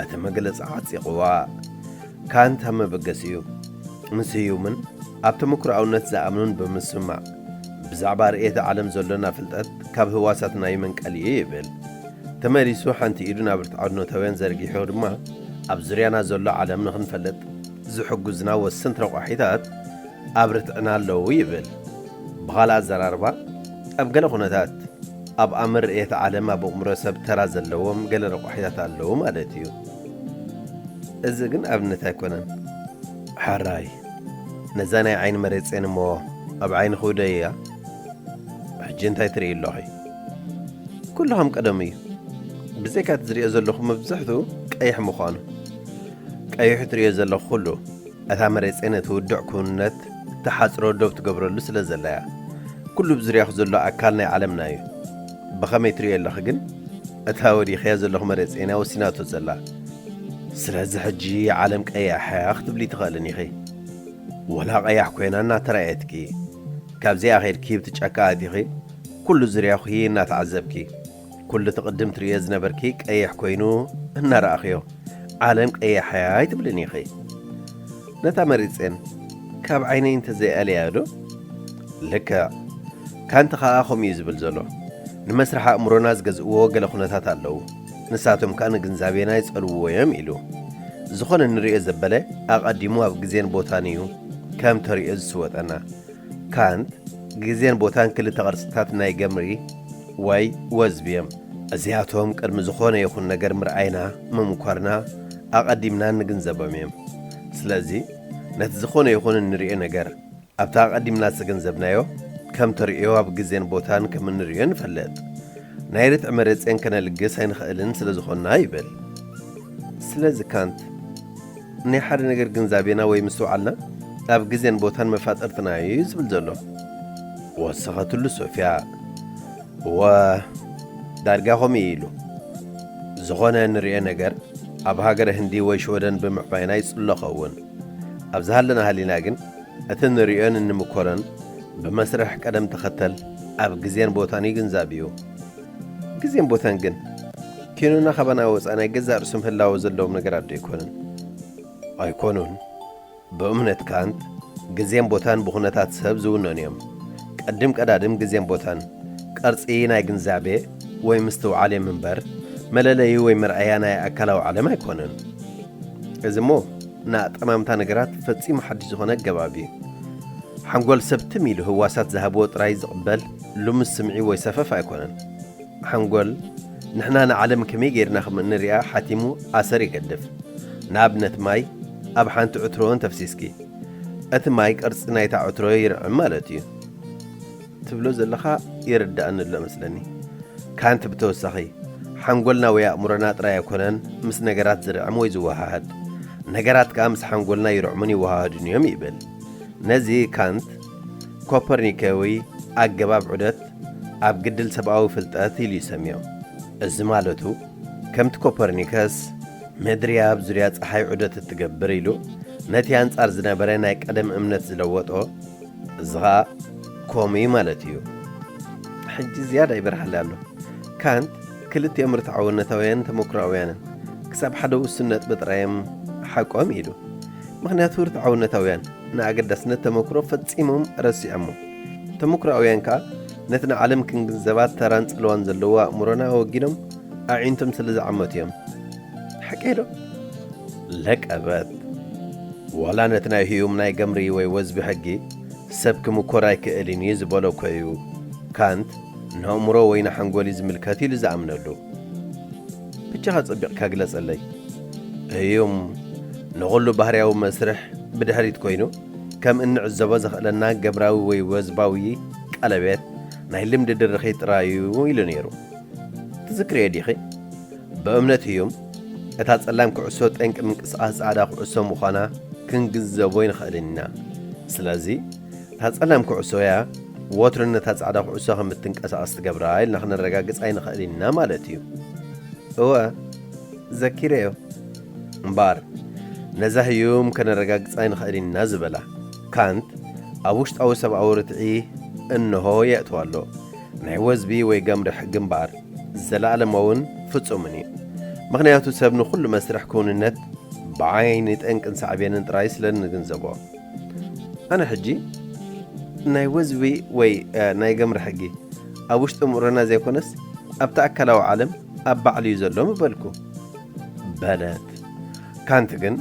እቲ መግለጺ ዓጺቕዋ። ካንት ኣብ መበገሲኡ፣ ምስ ህዩምን ኣብ ተመክሮኣውነት ዝኣምኑን ብምስምማዕ፣ ብዛዕባ ርእየተ ዓለም ዘሎና ፍልጠት ካብ ህዋሳትና እዩ መንቀሊኡ ይብል። ተመሊሱ ሓንቲ ኢዱ ናብ ርትዓውነታውያን ዘርጊሑ ድማ፣ ኣብ ዙርያና ዘሎ ዓለም ንኽንፈልጥ ዝሕግዙና ወሰንቲ ረቋሒታት ኣብ ርትዕና ኣለዉ ይብል። ብኻልእ ኣዘራርባ፣ ኣብ ገለ ኩነታት ኣብ ኣምር ርእየተ ዓለም ኣብ ኣእምሮ ሰብ ተራ ዘለዎም ገለ ረቋሒታት ኣለዉ ማለት እዩ። እዚ ግን ኣብነት ኣይኮነን። ሓራይ፣ ነዛ ናይ ዓይኒ መሬጼን እሞ ኣብ ዓይኒ ክውደያ? ሕጂ እንታይ ትርኢ ኣሎኺ? ኩሉ ከም ቀደሙ እዩ። ብዘይካ እቲ ዝሪኦ ዘለኹ መብዛሕትኡ ቀይሕ ምዃኑ። ቀይሑ ትሪኦ ዘለኹ ኩሉ፣ እታ መሬፀይ ነቲ ውዱዕ ክውንነት እትሓፅሮ ዶብ ትገብረሉ ስለ ዘላ እያ። ኩሉ ብዙርያኹ ዘሎ ኣካል ናይ ዓለምና እዩ። ብኸመይ ትሪኦ ኣለኺ ግን? እታ ወዲኽያ ዘለኹ መሬፀይና ወሲናቶ ዘላ። ስለዚ ሕጂ ዓለም ቀያሕ እያ ክትብሊ ትኽእልን ኢኺ። ወላ ቀያሕ ኮይና እናተራእየትኪ፣ ካብዚኣ ኸይድኪ ብቲ ጫካ ኣቲኺ፣ ኩሉ ዙርያኹ እናተዓዘብኪ፣ ኩሉ እቲ ቅድም ትርእዮ ዝነበርኪ ቀይሕ ኮይኑ እናረኣኽዮ፣ ዓለም ቀያሕ እያ ኣይትብልን ኢኺ። ነታ መሪጼን ካብ ዓይነይ እንተዘይኣልያ ዶ? ልክዕ። ካንት ኸኣ ከምኡ እዩ ዝብል ዘሎ። ንመስርሕ ኣእምሮና ዝገዝእዎ ገለ ኩነታት ኣለዉ። ንሳቶም ከኣ ንግንዛቤና ይጸልውዎ እዮም ኢሉ። ዝኾነ ንርእዮ ዘበለ ኣቐዲሙ ኣብ ግዜን ቦታን እዩ ከም ተርእዮ ዝስወጠና። ካንት ግዜን ቦታን ክልተ ቅርጽታት ናይ ገምሪ ወይ ወዝቢ እዮም። እዚኣቶም ቅድሚ ዝኾነ ይኹን ነገር ምርኣይና፣ ምምኳርና፣ ኣቐዲምና እንግንዘቦም እዮም። ስለዚ ነቲ ዝኾነ ይኹን እንርእዮ ነገር ኣብቲ ኣቐዲምና ዝተገንዘብናዮ ከም ተርእዮ ኣብ ግዜን ቦታን ከም እንርእዮ ንፈልጥ። ናይ ርትዒ መረጼን ከነልግስ ኣይንኽእልን ስለ ዝኾንና ይብል። ስለዚ ካንት ናይ ሓደ ነገር ግንዛቤና ወይ ምስትውዓልና ኣብ ግዜን ቦታን መፋጠርትና እዩ ዝብል ዘሎ። ወሰኸትሉ ሶፍያ። እወ፣ ዳርጋ ከምኡ እዩ ኢሉ። ዝኾነ እንርእዮ ነገር ኣብ ሃገረ ህንዲ ወይ ሽወደን ብምዕባይና ይጽሎ ኸውን። ኣብ ዝሃለና ሃሊና ግን እቲ እንርእዮን እንምኮሮን ብመስርሕ ቀደም ተኸተል ኣብ ግዜን ቦታን ይግንዛብ እዩ። ግዜን ቦታን ግን ኪኖና ካባና ወጻእ ናይ ገዛእ ርእሶም ህላወ ዘለዎም ነገራት ዶ ኣይኮኑን? ኣይኮኑን። ብእምነት ካንት ግዜን ቦታን ብኹነታት ሰብ ዝውነኑ እዮም። ቀድም ቀዳድም ግዜን ቦታን ቅርጺ ናይ ግንዛቤ ወይ ምስትውዓል እዮም እምበር መለለዩ ወይ መርኣያ ናይ ኣካላዊ ዓለም ኣይኮኑን። እዚ እሞ ንኣጠማምታ ነገራት ፈጺሙ ሓድሽ ዝኾነ ኣገባብ እዩ። ሓንጎል ሰብ ትም ኢሉ ህዋሳት ዝሃብዎ ጥራይ ዝቕበል ልሙስ ስምዒ ወይ ሰፈፍ ኣይኮነን። ሓንጎል ንሕና ንዓለም ከመይ ጌርና ከም እንሪኣ ሓቲሙ ኣሰር ይገድፍ። ንኣብነት ማይ ኣብ ሓንቲ ዕትሮ እንተፍሲስኪ፣ እቲ ማይ ቅርጺ ናይታ ዕትሮ ይርዕም ማለት እዩ። ትብሎ ዘለኻ ይርዳእኒ ኣሎ መስለኒ። ካንት ብተወሳኺ ሓንጎልና ወይ ኣእምሮና ጥራይ ኣይኮነን ምስ ነገራት ዝርዕም ወይ ዝወሃሃድ፣ ነገራት ከኣ ምስ ሓንጎልና ይርዕሙን ይወሃሃዱን እዮም ይብል። ነዚ ካንት ኮፐርኒካዊ ኣገባብ ዑደት ኣብ ግድል ሰብኣዊ ፍልጠት ኢሉ ይሰምዮ። እዚ ማለቱ ከምቲ ኮፐርኒከስ ምድሪ ኣብ ዙርያ ጸሓይ ዑደት እትገብር ኢሉ ነቲ ኣንጻር ዝነበረ ናይ ቀደም እምነት ዝለወጦ፣ እዚ ኸኣ ከምኡ እዩ ማለት እዩ። ሕጂ ዝያዳ ይበርሃሊ ኣሎ። ካንት ክልቲኦም ርትዓውነታውያንን ተመኩሮኣውያንን ክሳብ ሓደ ውሱን ነጥቢ ጥራይ እዮም ሓቆም ኢሉ። ምኽንያቱ ርትዓውነታውያን ንኣገዳስነት ተመኩሮ ፈጺሞም ረሲዖሞ። ተመኩሮኣውያን ከኣ ነቲ ንዓለም ክንግንዘባ ተራን ጽልዋን ዘለዎ ኣእምሮና ኣወጊኖም ኣዒንቶም ስለ ዝዓመቱ እዮም። ሓቀይ ዶ? ለቀበት። ዋላ ነቲ ናይ ህዩም ናይ ገምሪ ወይ ወዝቢ ሕጊ ሰብ ክምኮር ኣይክእልን እዩ ዝበሎ እኮ እዩ ካንት ንኣእምሮ ወይ ንሓንጎል እዩ ዝምልከት ኢሉ ዝኣምነሉ። ብቻኻ ጸቢቕካ ግለጸለይ። ህዩም ንኹሉ ባህርያዊ መስርሕ ብድሕሪት ኮይኑ ከም እንዕዘቦ ዘኽእለና ገብራዊ ወይ ወዝባዊ ቀለቤት ናይ ልምዲ ድርኺት ጥራይ እዩ ኢሉ ነይሩ። ትዝክርዮ ዲኺ? ብእምነት ህዩም እታ ጸላም ኩዕሶ ጠንቂ ምንቅስቓስ ጻዕዳ ኩዕሶ ምዃና ክንግንዘቦ ኣይንኽእልን ኢና። ስለዚ እታ ጸላም ኩዕሶ እያ ወትሩ ነታ ጻዕዳ ኩዕሶ ከም እትንቀሳቐስ ትገብራ ኢልና ክነረጋግጽ ኣይንኽእልን ኢና ማለት እዩ። እወ፣ ዘኪረዮ። እምበኣር ነዛ ህዩም ከነረጋግጽ ኣይንኽእልን ኢና ዝበላ ካንት ኣብ ውሽጣዊ ሰብኣዊ ርትዒ እንሆ የእትዋ ኣሎ። ናይ ወዝቢ ወይ ገምሪ ሕጊ እምበኣር ዘለኣለማውን ፍጹምን እዩ። ምኽንያቱ ሰብ ንኹሉ መስርሕ ክውንነት ብዓይኒ ጠንቅን ሳዕቤንን ጥራይ ስለ እንግንዘቦ። ኣነ ሕጂ ናይ ወዝቢ ወይ፣ እ፣ ናይ ገምሪ ሕጊ ኣብ ውሽጢ ኣእምሮና ዘይኮነስ ኣብቲ ኣካላዊ ዓለም ኣብ ባዕሉ እዩ ዘሎ ምበልኩ። በለት። ካንት ግን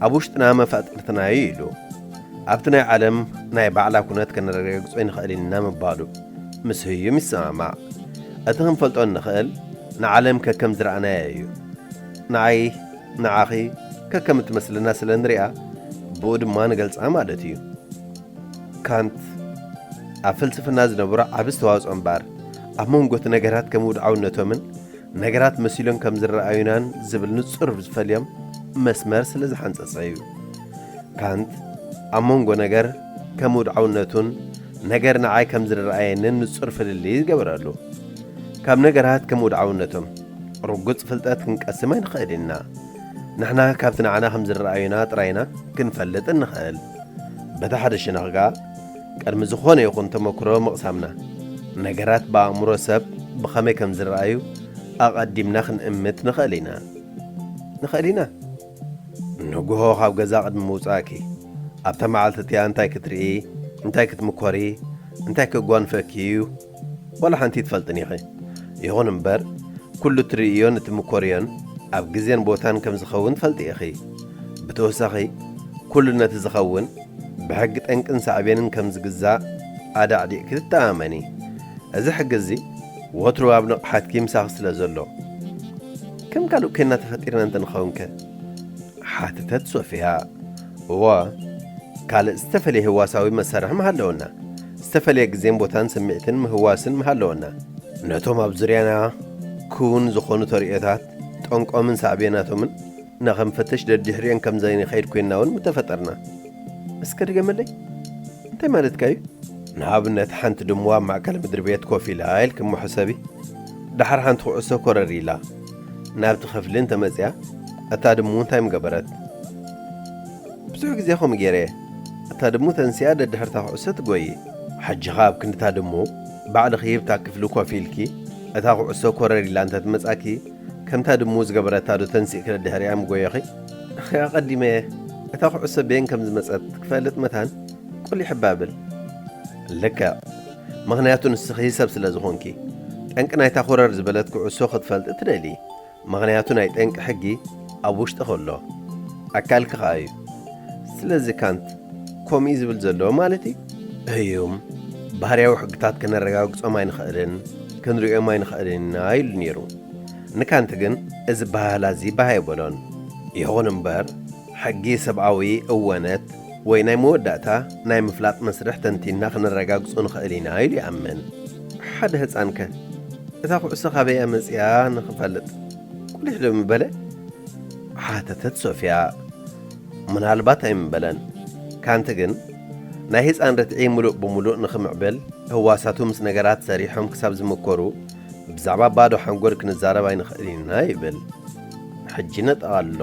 ኣብ ውሽጥና መፋጥርትና እዩ ኢሉ። ኣብቲ ናይ ዓለም ናይ ባዕላ ኩነት ከነረጋግጾ ኣይንኽእልን ኢና ምባሉ ምስ ህዩም ይሰማማዕ። እቲ ክንፈልጦ እንኽእል ንዓለም ከከም ዝረኣናያ እዩ። ንዓይ፣ ንዓኺ ከከም እትመስለና ስለ ንሪኣ ብኡ ድማ ንገልጻ ማለት እዩ። ካንት ኣብ ፍልስፍና ዝነበሮ ዓቢ ኣስተዋጽኦ እምበኣር ኣብ መንጎ እቲ ነገራት ከም ውድዓውነቶምን ነገራት መሲሎም ከም ዝረኣዩናን ዝብል ንጹር ዝፈልዮም መስመር ስለ ዝሓንጸጸ እዩ። ካንት ኣብ መንጎ ነገር ከም ውድዓውነቱን ነገር ንዓይ ከም ዝረኣየንን ንጹር ፍልልይ ዝገበረሉ። ካብ ነገራት ከም ውድዓውነቶም ርጉጽ ፍልጠት ክንቀስም ኣይንኽእል ኢና። ንሕና ካብቲ ንዓና ከም ዝረኣዩና ጥራይና ክንፈልጥ እንኽእል። በቲ ሓደ ሸነኽ ከኣ ቅድሚ ዝኾነ ይኹን ተመክሮ ምቕሳምና፣ ነገራት ብኣእምሮ ሰብ ብኸመይ ከም ዝረኣዩ ኣቐዲምና ክንእምት ንኽእል ኢና። ንኽእል ኢና። ንግሆ ካብ ገዛ ቅድሚ ምውጻእኪ፣ ኣብታ መዓልቲ እቲኣ እንታይ ክትርኢ፣ እንታይ ክትምኮሪ፣ እንታይ ከጓንፈኪ እዩ፣ ዋላ ሓንቲ ትፈልጥን ኢኺ። ይኹን እምበር፣ ኩሉ እትርእዮን እትምኮርዮን ኣብ ግዜን ቦታን ከም ዝኸውን ትፈልጢ ኢኺ። ብተወሳኺ፣ ኩሉ ነቲ ዝኸውን ብሕጊ ጠንቅን ሳዕቤንን ከም ዝግዛእ ኣዳዕዲዕኪ ትተኣማመኒ። እዚ ሕጊ እዚ ወትሩ ኣብ ንቕሓትኪ ምሳኺ ስለ ዘሎ። ከም ካልእ ኮይንና ተፈጢርና እንተንኸውንከ? ሓተተት ሶፊያ። እወ፣ ካልእ ዝተፈላለየ ህዋሳዊ መሳርሒ ምሃለወና፣ ዝተፈላለየ ግዜን ቦታን ስምዒትን ምህዋስን ምሃለወና፣ ነቶም ኣብ ዙርያና ክውን ዝኾኑ ተርእዮታት ጠንቆምን ሳዕቤናቶምን ንኸንፈትሽ ደድሕሪኦም ከም ዘይንኸይድ ኮይንና እውን ምተፈጠርና። እስከ ድገመለይ፣ እንታይ ማለትካ እዩ? ንኣብነት ሓንቲ ድሙ ኣብ ማእከል ምድሪ ቤት ኮፍ ኢላ ኢልክሞ ሕሰቢ። ደሓር ሓንቲ ኩዕሶ ኮረር ኢላ ናብቲ ክፍሊ እንተመጽያ፣ እታ ድሙ እንታይ ምገበረት? ብዙሕ ግዜ ከምኡ ገይረ እየ። እታ ድሙ ተንሲኣ ደድሕርታ ኩዕሶ ትጎዪ። ሕጂ ኸኣ ኣብ ክንድታ ድሙ ባዕልኺ እብታ ክፍሊ ኮፍ ኢልኪ፣ እታ ኩዕሶ ኮረር ኢላ እንተትመጻኪ፣ ከምታ ድሙ ዝገበረታ ዶ ተንሲእኪ ደድሕሪኣ ምጎየኺ? ኣቐዲመ እታ ኩዕሶ በየን ከም ዝመጸት ክፈልጥ መታን ቁሊሕ እባ ብል። ልክዕ። ምኽንያቱ ንስኺ ሰብ ስለ ዝኾንኪ፣ ጠንቂ ናይታ ኮረር ዝበለት ኩዕሶ ክትፈልጢ ትደልዪ። ምኽንያቱ ናይ ጠንቂ ሕጊ ኣብ ውሽጥኺ ኣሎ። ኣካልኪ ኸኣ እዩ። ስለዚ ካንት ከምኡ እዩ ዝብል ዘሎ ማለት እዩ? እዩም። ባህርያዊ ሕግታት ከነረጋግጾም ኣይንኽእልን፣ ክንርእዮም ኣይንኽእልን ኢና ኢሉ ነይሩ። ንካንት ግን እዚ ባህላ እዚ ባህ ኣይበሎን። ይኹን እምበር፣ ሕጊ ሰብኣዊ እወነት ወይ ናይ መወዳእታ ናይ ምፍላጥ መስርሕ ተንቲንና ክነረጋግጾ ንኽእል ኢና ኢሉ ይኣምን። ሓደ ህጻንከ እታ ኩዕሶ ካበይ እያ መጺኣ ንኽፈልጥ ቁሊሕ ዶ ምበለ? ሓተተት ሶፊያ። ምናልባት ኣይምበለን። ካንት ግን ናይ ህጻን ርትዒ ምሉእ ብምሉእ ንኽምዕብል ህዋሳቱ ምስ ነገራት ሰሪሖም ክሳብ ዝምከሩ ብዛዕባ ባዶ ሓንጎል ክንዛረብ ኣይንኽእል ኢና ይብል። ሕጂ ነጠቓልሎ።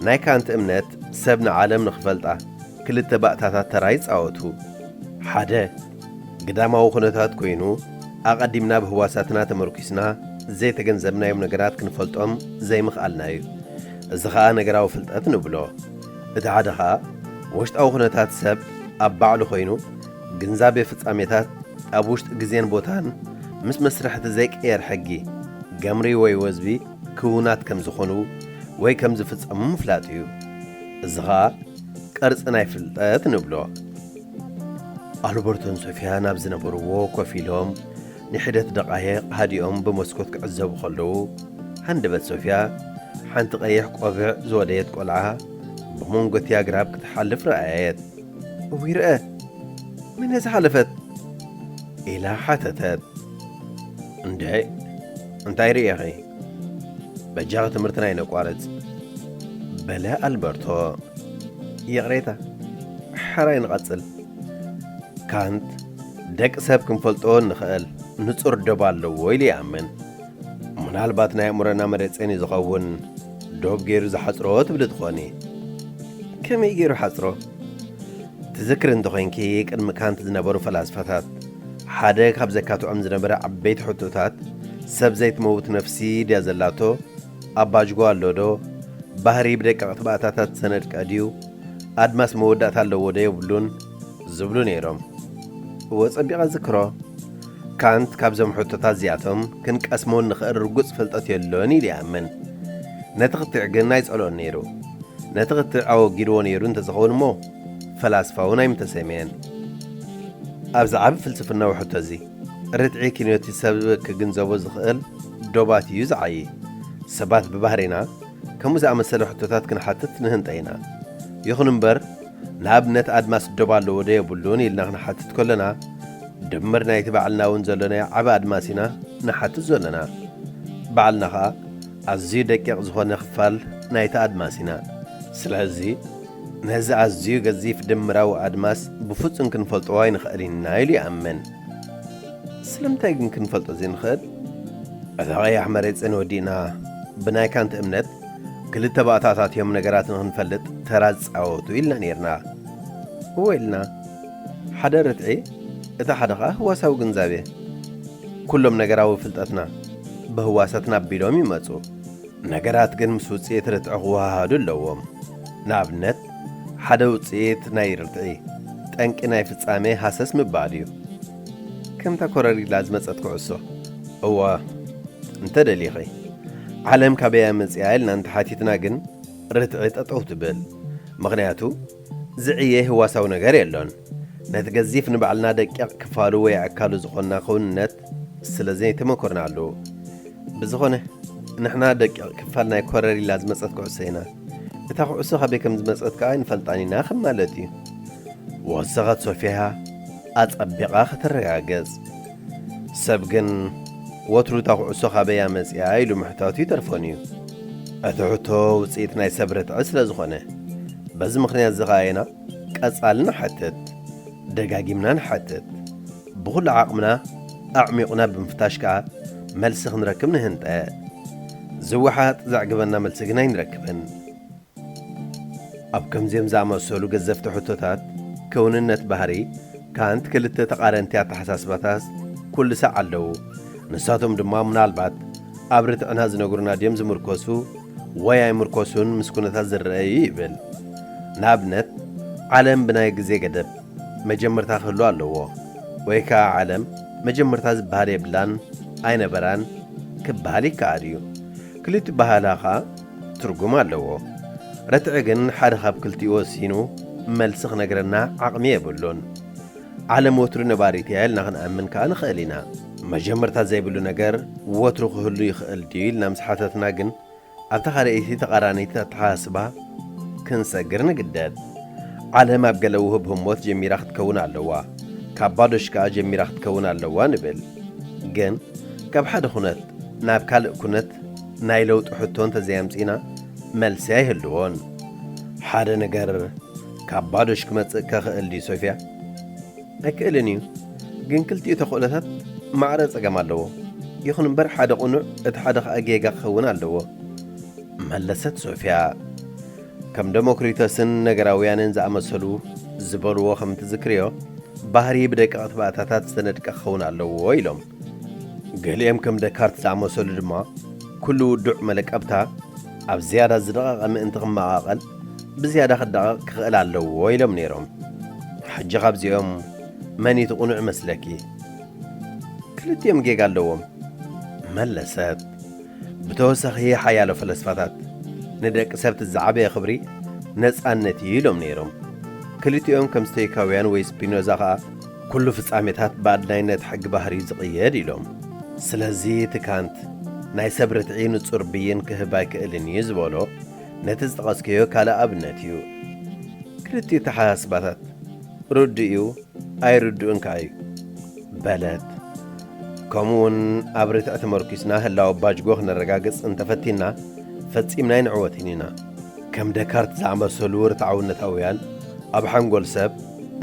ናይ ካንት እምነት ሰብ ንዓለም ንኽፈልጣ ክልተ ባእታታት ተራ ይጻወቱ። ሓደ፣ ግዳማዊ ኩነታት ኮይኑ፣ ኣቐዲምና ብህዋሳትና ተመርኲስና ዘይተገንዘብናዮም ነገራት ክንፈልጦም ዘይምኽኣልና እዩ። እዚ ኸኣ ነገራዊ ፍልጠት ንብሎ። እቲ ሓደ ኸኣ ውሽጣዊ ኩነታት ሰብ ኣብ ባዕሉ ኮይኑ፣ ግንዛቤ ፍጻሜታት ኣብ ውሽጢ ግዜን ቦታን ምስ መስርሕቲ ዘይቅየር ሕጊ፣ ገምሪ ወይ ወዝቢ ክውናት ከም ዝኾኑ ወይ ከም ዝፍጸሙ ምፍላጥ እዩ። እዚ ኸኣ ቅርጺ ናይ ፍልጠት ንብሎ። ኣልበርቶን ሶፊያን ኣብ ዝነበርዎ ኮፍ ኢሎም ንሒደት ደቓይቕ ሃዲኦም ብመስኮት ክዕዘቡ ከለዉ፣ ሃንደበት ሶፊያ ሓንቲ ቀይሕ ቆብዕ ዝወደየት ቆልዓ ብመንጎ እቲ ኣግራብ ክትሓልፍ ረኣየት። እውይ ርአ፣ መን እያ ዝሓለፈት? ኢላ ሓተተት። እንድዒ፣ እንታይ ርእኺ? በጃኺ ትምህርትና ኣይነቋርጽ፣ በለ ኣልበርቶ። ይቕሬታ፣ ሓራይ ንቐጽል። ካንት፣ ደቂ ሰብ ክንፈልጦ እንኽእል ንጹር ዶብ ኣለዎ ኢሉ ይኣምን። ምናልባት ናይ ኣእምሮና መረጸኒ ዝኸውን ዶብ ገይሩ ዝሓጽሮ ትብሊ ትኾኒ። ከመይ ገይሩ ሓጽሮ? ትዝክሪ እንተኾይንኪ፣ ቅድሚ ካንት ዝነበሩ ፈላስፋታት ሓደ ካብ ዘካትዖም ዝነበረ ዓበይቲ ሕቶታት፣ ሰብ ዘይትመውት ነፍሲ ድያ ዘላቶ? ኣባጅጎ ኣሎ ዶ? ባህሪ ብደቀቕቲ ባእታታት ዝተነድቀ ድዩ? ኣድማስ መወዳእታ ኣለዎ ዶ የብሉን? ዝብሉ ነይሮም። እወ፣ ጸቢቐ ዝክሮ። ካንት ካብዞም ሕቶታት እዚኣቶም ክንቀስሞ እንኽእል ርጉጽ ፍልጠት የሎን ኢሉ ይኣምን። ነቲ ክትዕ ግን ኣይጸልኦን ነይሩ። ነቲ ክትዕ ኣወጊድዎ ነይሩ እንተዝኸውን እሞ፣ ፈላስፋ እውን ኣይምተሰምየን። ኣብዚ ዓቢ ፍልስፍናዊ ሕቶ እዚ፣ ርትዒ ኪንዮቲ ሰብ ክግንዘቦ ዝኽእል ዶባት እዩ ዝዓዪ። ሰባት ብባህሪና ከምኡ ዝኣመሰለ ሕቶታት ክንሓትት ንህንጠ ኢና። ይኹን እምበር፣ ንኣብነት ኣድማስ ዶብ ኣለዎ ዶ የብሉን ኢልና ክንሓትት ከለና፣ ድምር ናይቲ ባዕልና እውን ዘሎ ናይ ዓቢ ኣድማስ ኢና ንሓትት ዘለና። ባዕልና ኸኣ ኣዝዩ ደቂቕ ዝኾነ ክፋል ናይቲ ኣድማስ ኢና። ስለዚ ነዚ ኣዝዩ ገዚፍ ድምራዊ ኣድማስ ብፍጹም ክንፈልጦ ኣይንኽእል ኢና ኢሉ ይኣምን። ስለምንታይ ግን ክንፈልጦ ዘይንኽእል? እታ ቀያሕ መሬጽን ወዲእና ብናይ ካንት እምነት ክልተ ባእታታት እዮም ነገራት ንኽንፈልጥ ተራ ዝጻወቱ ኢልና ኔርና። እወ ኢልና። ሓደ ርትዒ፣ እቲ ሓደ ኸኣ ህዋሳዊ ግንዛቤ። ኩሎም ነገራዊ ፍልጠትና ብህዋሳትና ኣቢሎም ይመጹ። ነገራት ግን ምስ ውጽኢት ርትዒ ክወሃሃዱ ኣለዎም። ንኣብነት፣ ሓደ ውጽኢት ናይ ርትዒ ጠንቂ ናይ ፍጻሜ ሃሰስ ምባል እዩ። ከምታ ኮረሪላ ዝመጸት ኩዕሶ። እወ፣ እንተ ደሊኺ፣ ዓለም ካበይ መጺኣ ኢልና እንተሓቲትና ግን ርትዒ ጠጠው ትብል። ምኽንያቱ፣ ዝዕየ ህዋሳዊ ነገር የሎን። ነቲ ገዚፍ ንባዕልና ደቂቕ ክፋሉ ወይ ኣካሉ ዝኾንና ክውንነት ስለ ዘይተመኮርናሉ። ብዝኾነ፣ ንሕና ደቂቕ ክፋል ናይ ኮረሪላ ዝመጸት ኩዕሶ ኢና። እታ ኩዕሶ ካበይ ከም ዝመጸት ከኣ ኣይንፈልጣን ኢና ከም ማለት እዩ። ወሰኸት ሶፊያ ኣጸቢቓ ከተረጋግጽ። ሰብ ግን ወትሩ እታ ኩዕሶ ካበይ መጺኣ ኢሉ ምሕታቱ ይተርፎን እዩ። እቲ ሕቶ ውጽኢት ናይ ሰብ ርትዒ ስለ ዝኾነ፣ በዚ ምኽንያት እዚ ኸኣ ኢና ቀጻሊ ንሓትት፣ ደጋጊምና ንሓትት። ብኹሉ ዓቕምና ኣዕሚቑና ብምፍታሽ ከኣ መልሲ ክንረክብ ንህንጠ። ዝወሓጥ ዘዕግበና መልሲ ግን ኣይንረክብን። ኣብ ከምዚኦም ዝኣመሰሉ ገዘፍቲ ሕቶታት፣ ክውንነት ባህሪ ካንት ክልተ ተቓረንቲ ኣተሓሳስባታት ኩሉ ሳዕ ኣለዉ። ንሳቶም ድማ ምናልባት ኣብ ርትዕና ዝነግሩና ድዮም ዝምርኮሱ ወይ ኣይምርኮሱን ምስ ኩነታት ዝረኣዩ ይብል። ንኣብነት፣ ዓለም ብናይ ግዜ ገደብ መጀመርታ ክህሉ ኣለዎ፣ ወይ ከኣ ዓለም መጀመርታ ዝበሃል የብላን፣ ኣይነበራን ክበሃል ይከኣል እዩ። ክልቲኡ ኣበሃህላ ከኣ ትርጉም ኣለዎ። ርትዒ ግን ሓደ ካብ ክልቲኡ ወሲኑ መልሲ ክነግረና ዓቕሚ የብሉን። ዓለም ወትሩ ነባሪት እያ ኢልና ክንኣምን ከኣ ንኽእል ኢና። መጀመርታ ዘይብሉ ነገር ወትሩ ክህሉ ይኽእል ድዩ ኢልና ምስ ሓተትና ግን ኣብታ ካልኣይቲ ተቓራኒት ኣተሓሳስባ ክንሰግር ንግደድ። ዓለም ኣብ ገለ ውሁብ ህሞት ጀሚራ ክትከውን ኣለዋ፣ ካብ ባዶሽ ከኣ ጀሚራ ክትከውን ኣለዋ ንብል። ግን ካብ ሓደ ኩነት ናብ ካልእ ኩነት ናይ ለውጢ ሕቶ እንተዘይኣምጺእና መልሲ ኣይህልዎን። ሓደ ነገር ካብ ባዶሽ ክመጽእ ከኽእል ድዩ ሶፊያ? ኣይክእልን እዩ። ግን ክልቲኡ ተኽእሎታት ማዕረ ጸገም ኣለዎ። ይኹን እምበር ሓደ ቅኑዕ፣ እቲ ሓደ ኸኣ ጌጋ ክኸውን ኣለዎ፣ መለሰት ሶፊያ። ከም ደሞክሪተስን ነገራውያንን ዝኣመሰሉ ዝበልዎ ከም ትዝክርዮ፣ ባህሪ ብደቀቕቲ ባእታታት ዝተነድቀ ክኸውን ኣለዎ ኢሎም። ገሊኦም ከም ደካርት ዝኣመሰሉ ድማ፣ ኩሉ ውዱዕ መለቀብታ ኣብ ዝያዳ ዝደቐቐ ምእንቲ ክመቓቐል ብዝያዳ ክደቐቕ ክኽእል ኣለዎ ኢሎም ነይሮም። ሕጂ ካብዚኦም መን እዩ እቲ ቅኑዕ ይመስለኪ? ክልቲኦም ጌጋ ኣለዎም፣ መለሰት። ብተወሳኺ ሓያሎ ፈለስፋታት ንደቂ ሰብ እቲ ዝዓበየ ክብሪ ነጻነት እዩ ኢሎም ነይሮም። ክልቲኦም ከም ስቶይካውያን ወይ ስፒኖዛ ኸኣ ኩሉ ፍጻሜታት ብኣድላይነት ሕጊ ባህሪ እዩ ዝቕየድ ኢሎም። ስለዚ እቲ ካንት ናይ ሰብ ርትዒ ንጹር ብይን ክህብ ኣይክእልን እዩ ዝበሎ ነቲ ዝጠቐስክዮ ካልእ ኣብነት እዩ። ክልቲኡ ኣተሓሳስባታት ርዱእ እዩ፣ ኣይርዱእን ከኣ እዩ በለት። ከምኡ እውን ኣብ ርትዒ ተመርኲስና ህላወ ኣባጅጎ ክነረጋግጽ እንተፈቲንና ፈጺምና ኣይንዕወትን ኢና። ከም ደካርት ዝኣመሰሉ ርትዓውነታውያን ኣብ ሓንጎል ሰብ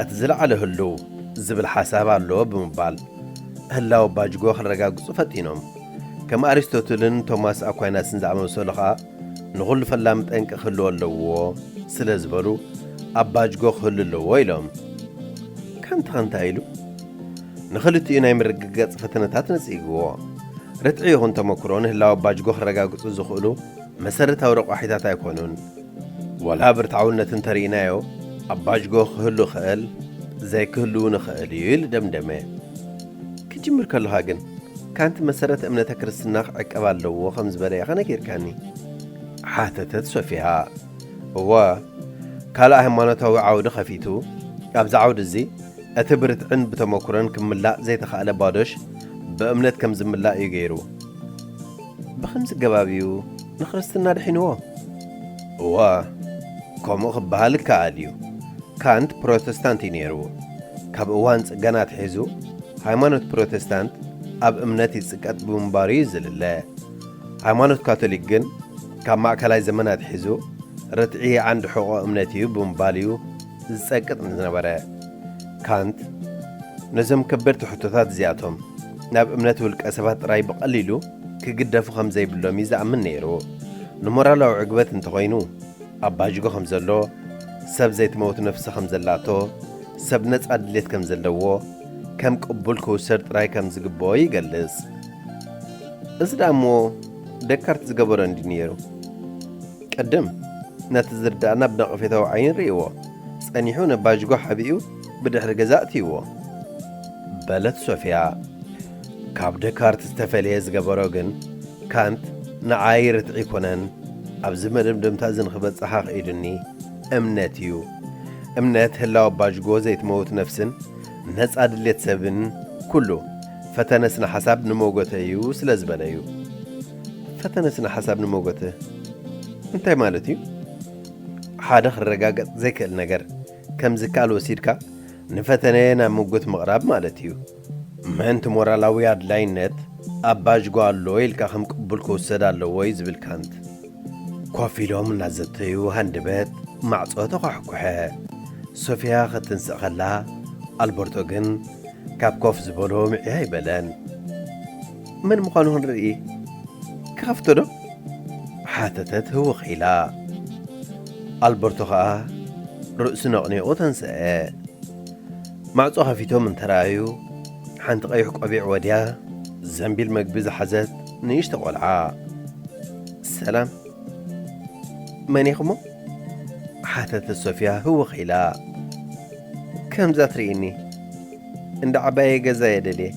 እቲ ዝለዓለ ህሉው ዝብል ሓሳብ ኣሎ ብምባል ህላወ ኣባጅጎ ክረጋግጹ ፈቲኖም። ከም ኣሪስቶትልን ቶማስ ኣኳይናስን ዝኣመሰሉ ኸኣ ንኹሉ ፈላሚ ጠንቂ ክህልዎ ኣለዎ ስለ ዝበሉ ኣባጅጎ ክህሉ ኣለዎ ኢሎም። ካንት ኸ እንታይ ኢሉ? ንኽልቲኡ ናይ ምርግጋጽ ፈተነታት ነጺግዎ። ርትዒ ይኹን ተመክሮ ንህላወ ኣባጅጎ ክረጋግጹ ዝኽእሉ መሰረታዊ ረቋሒታት ኣይኮኑን። ዋላ ኣብ ርትዓውነት እንተርኢናዮ፣ ኣባጅጎ ክህሉ ይኽእል፣ ዘይክህሉ እውን ይኽእል እዩ ኢሉ ደምደመ። ክጅምር ከለኻ ግን፣ ካንት መሰረት እምነተ ክርስትና ክዕቀብ ኣለዎ ከም ዝበለ ኢኻ ነጊርካኒ። ሓተተት ሶፊያ። እወ፣ ካልእ ሃይማኖታዊ ዓውዲ ከፊቱ፣ ኣብዚ ዓውዲ እዚ እቲ ብርትዕን ብተመኩሮን ክምላእ ዘይተኻእለ ባዶሽ ብእምነት ከም ዝምላእ እዩ ገይሩ። ብኸምዚ ኣገባብ እዩ ንክርስትና ድሒንዎ። እወ፣ ከምኡ ክበሃል ይከኣል እዩ። ካንት ፕሮተስታንት እዩ ነይሩ። ካብ እዋን ጽገና ኣትሒዙ፣ ሃይማኖት ፕሮተስታንት ኣብ እምነት ይጽቀጥ ብምንባሩ እዩ ዝልለ። ሃይማኖት ካቶሊክ ግን ካብ ማእከላይ ዘመን ኣትሒዙ ርትዒ ዓንዲ ሕቖ እምነት እዩ ብምባል እዩ ዝጸቅጥ ዝነበረ። ካንት ነዞም ከበድቲ ሕቶታት እዚኣቶም ናብ እምነት ውልቀ ሰባት ጥራይ ብቐሊሉ ክግደፉ ከም ዘይብሎም እዩ ዝኣምን ነይሩ። ንሞራላዊ ዕግበት እንተኾይኑ፣ ኣብ ባጅጎ ከም ዘሎ፣ ሰብ ዘይትመውት ነፍሲ ከም ዘላቶ፣ ሰብ ነጻ ድሌት ከም ዘለዎ፣ ከም ቅቡል ክውሰድ ጥራይ ከም ዝግብኦ ይገልጽ። እዚ ደኣ እሞ ደካርት ዝገበሮ እንዲ ነይሩ። ቅድም ነቲ ዝርዳእና ብነቐፌታዊ ዓይኒ ርእይዎ፣ ጸኒሑ ነባጅጎ ሓቢኡ ብድሕሪ ገዛ ኣእትይዎ። በለት ሶፊያ። ካብ ደካርት ዝተፈለየ ዝገበሮ ግን ካንት ንዓይ ርትዒ ኣይኮነን፣ ኣብዚ መደምደምታ እዚ ንኽበጽሕ ኣኽኢሉኒ እምነት እዩ። እምነት ህላው ኣባጅጎ ዘይትመውት ነፍስን ነጻ ድሌት ሰብን ኩሉ ፈተነ ስነ ሓሳብ ንመጎተ እዩ ስለ ዝበለ እዩ። ፈተነ ስነ ሓሳብ ንመጎተ እንታይ ማለት እዩ? ሓደ ክረጋገጽ ዘይክእል ነገር ከም ዝከኣል ወሲድካ ንፈተነ ናብ ምጉት ምቕራብ ማለት እዩ። ምእንቲ ሞራላዊ ኣድላይነት ኣብ ባጅጎ ኣሎ ኢልካ ከም ቅቡል ክውሰድ ኣለዎ እዩ ዝብል ካንት። ኮፍ ኢሎም እናዘተዩ ሃንደበት ማዕጾ ተኳሕኩሐ። ሶፊያ ክትንስእ ከላ ኣልበርቶ ግን ካብ ኮፍ ዝበሎ ምዕያ ኣይበለን። መን ምዃኑ ክንርኢ ክኸፍቶ ዶ? ሓተተት ህውኽ ኢላ። ኣልበርቶ ኸኣ ርእሱ ነቕኒቑ ተንስአ። ማዕጾ ከፊቶም እንተረኣዩ፣ ሓንቲ ቀይሕ ቆቢዕ ወድያ ዘንቢል መግቢ ዝሓዘት ንእሽቶ ቆልዓ። ሰላም፣ መን ኢኹሞ? ሓተተት ሶፊያ ህውኽ ኢላ። ከምዛ ትርእይኒ፣ እንዳ ዓባየ ገዛ እየ ደልየ።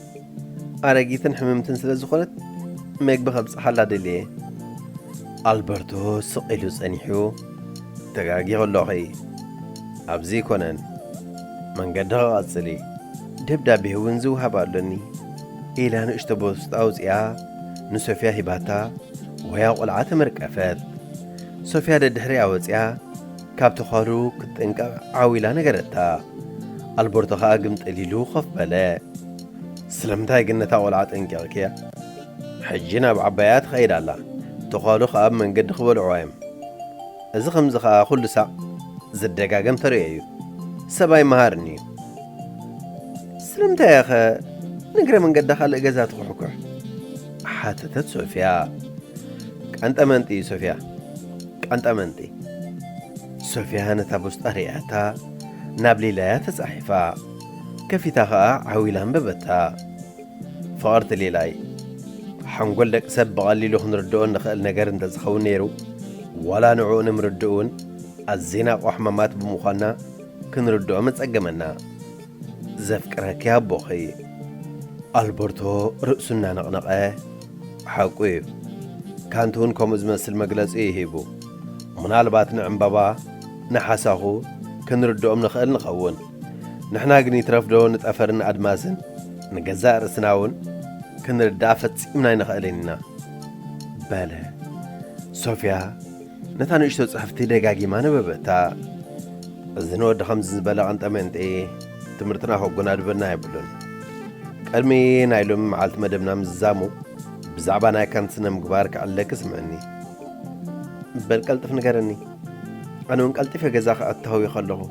ኣረጊትን ሕምምትን ስለ ዝኾነት፣ መግቢ ከብጽሓላ ደልየ። ኣልበርቶ ስቕ ኢሉ ጸኒሑ፣ ተጋጊኺ ኣለኺ። ኣብዚ ኣይኮነን። መንገድኺ ቀጽሊ። ደብዳቤ እውን ዝወሃብ ኣሎኒ። ኢላ ንእሽቶ ቦስጣ ኣውጺኣ ንሶፊያ ሂባታ፣ ወያ ቆልዓ ተመርቀፈት። ሶፊያ ደድሕሪኣ ወጺኣ፣ ካብ ተዃሉ ክትጥንቀቕ ዓው ኢላ ነገረታ። ኣልበርቶ ኸኣ ግምጥል ኢሉ ኮፍ በለ። ስለምንታይ ግን ነታ ቆልዓ ጠንቂቕክያ? ሕጂ ናብ ዓባያ ትኸይድ ኣላ። ተዃሉ ኸኣ ኣብ መንገዲ ክበልዕዋ እዮም። እዚ ኸምዚ ኸኣ ኩሉ ሳዕ ዝደጋገም ተርእዮ እዩ። ሰብ ኣይመሃርን እዩ። ስለምንታይ እያ ኸ ንግረ መንገዳ ካልእ ገዛ ትኹሕኩሕ? ሓተተት ሶፊያ። ቀንጠመንጢ እዩ ሶፊያ፣ ቀንጠመንጢ። ሶፊያ ነታ ቦስጣ ርእያታ ናብ ሊላያ ተጻሒፋ፣ ከፊታ ኸኣ ዓው ኢላ ኣንበበታ። ፍቕርቲ ሊላይ፣ ሓንጎል ደቂ ሰብ ብቐሊሉ ክንርድኦ እንኽእል ነገር እንተዝኸውን ነይሩ፣ ዋላ ንዕኡ ንምርድእ እውን ኣዚና ቆሕማማት ብምዃንና ክንርድኦ መጸገመና። ዘፍቅረኪ ኣቦኺ። ኣልበርቶ ርእሱ እናነቕነቐ፣ ሓቁ እዩ። ካንት እውን ከምኡ ዝመስል መግለጺ እዩ ሂቡ። ምናልባት ንዕምባባ፣ ንሓሳኹ ክንርድኦም ንኽእል ንኸውን። ንሕና ግን ይትረፍዶ ንጠፈርን ኣድማስን ንገዛእ ርእስና እውን ክንርድኣ ፈጺምና ኣይንኽእልን ኢና። በለ። ሶፊያ ነታ ንእሽቶ ጽሕፍቲ ደጋጊማ ነበበታ። እዚ ንወዲ ከምዚ ዝበለ ቀንጠመንጢ ትምህርትና ከጎናድበና የብሉን። ቅድሚ ናይ ሎሚ መዓልቲ መደብና ምዝዛሙ ብዛዕባ ናይ ካንት ስነ ምግባር ክዕለኪ ስምዕኒ። በል ቀልጥፍ ንገረኒ። ኣነ እውን ቀልጢፈ ገዛ ክኣቱ ሃውየ ከለኹ።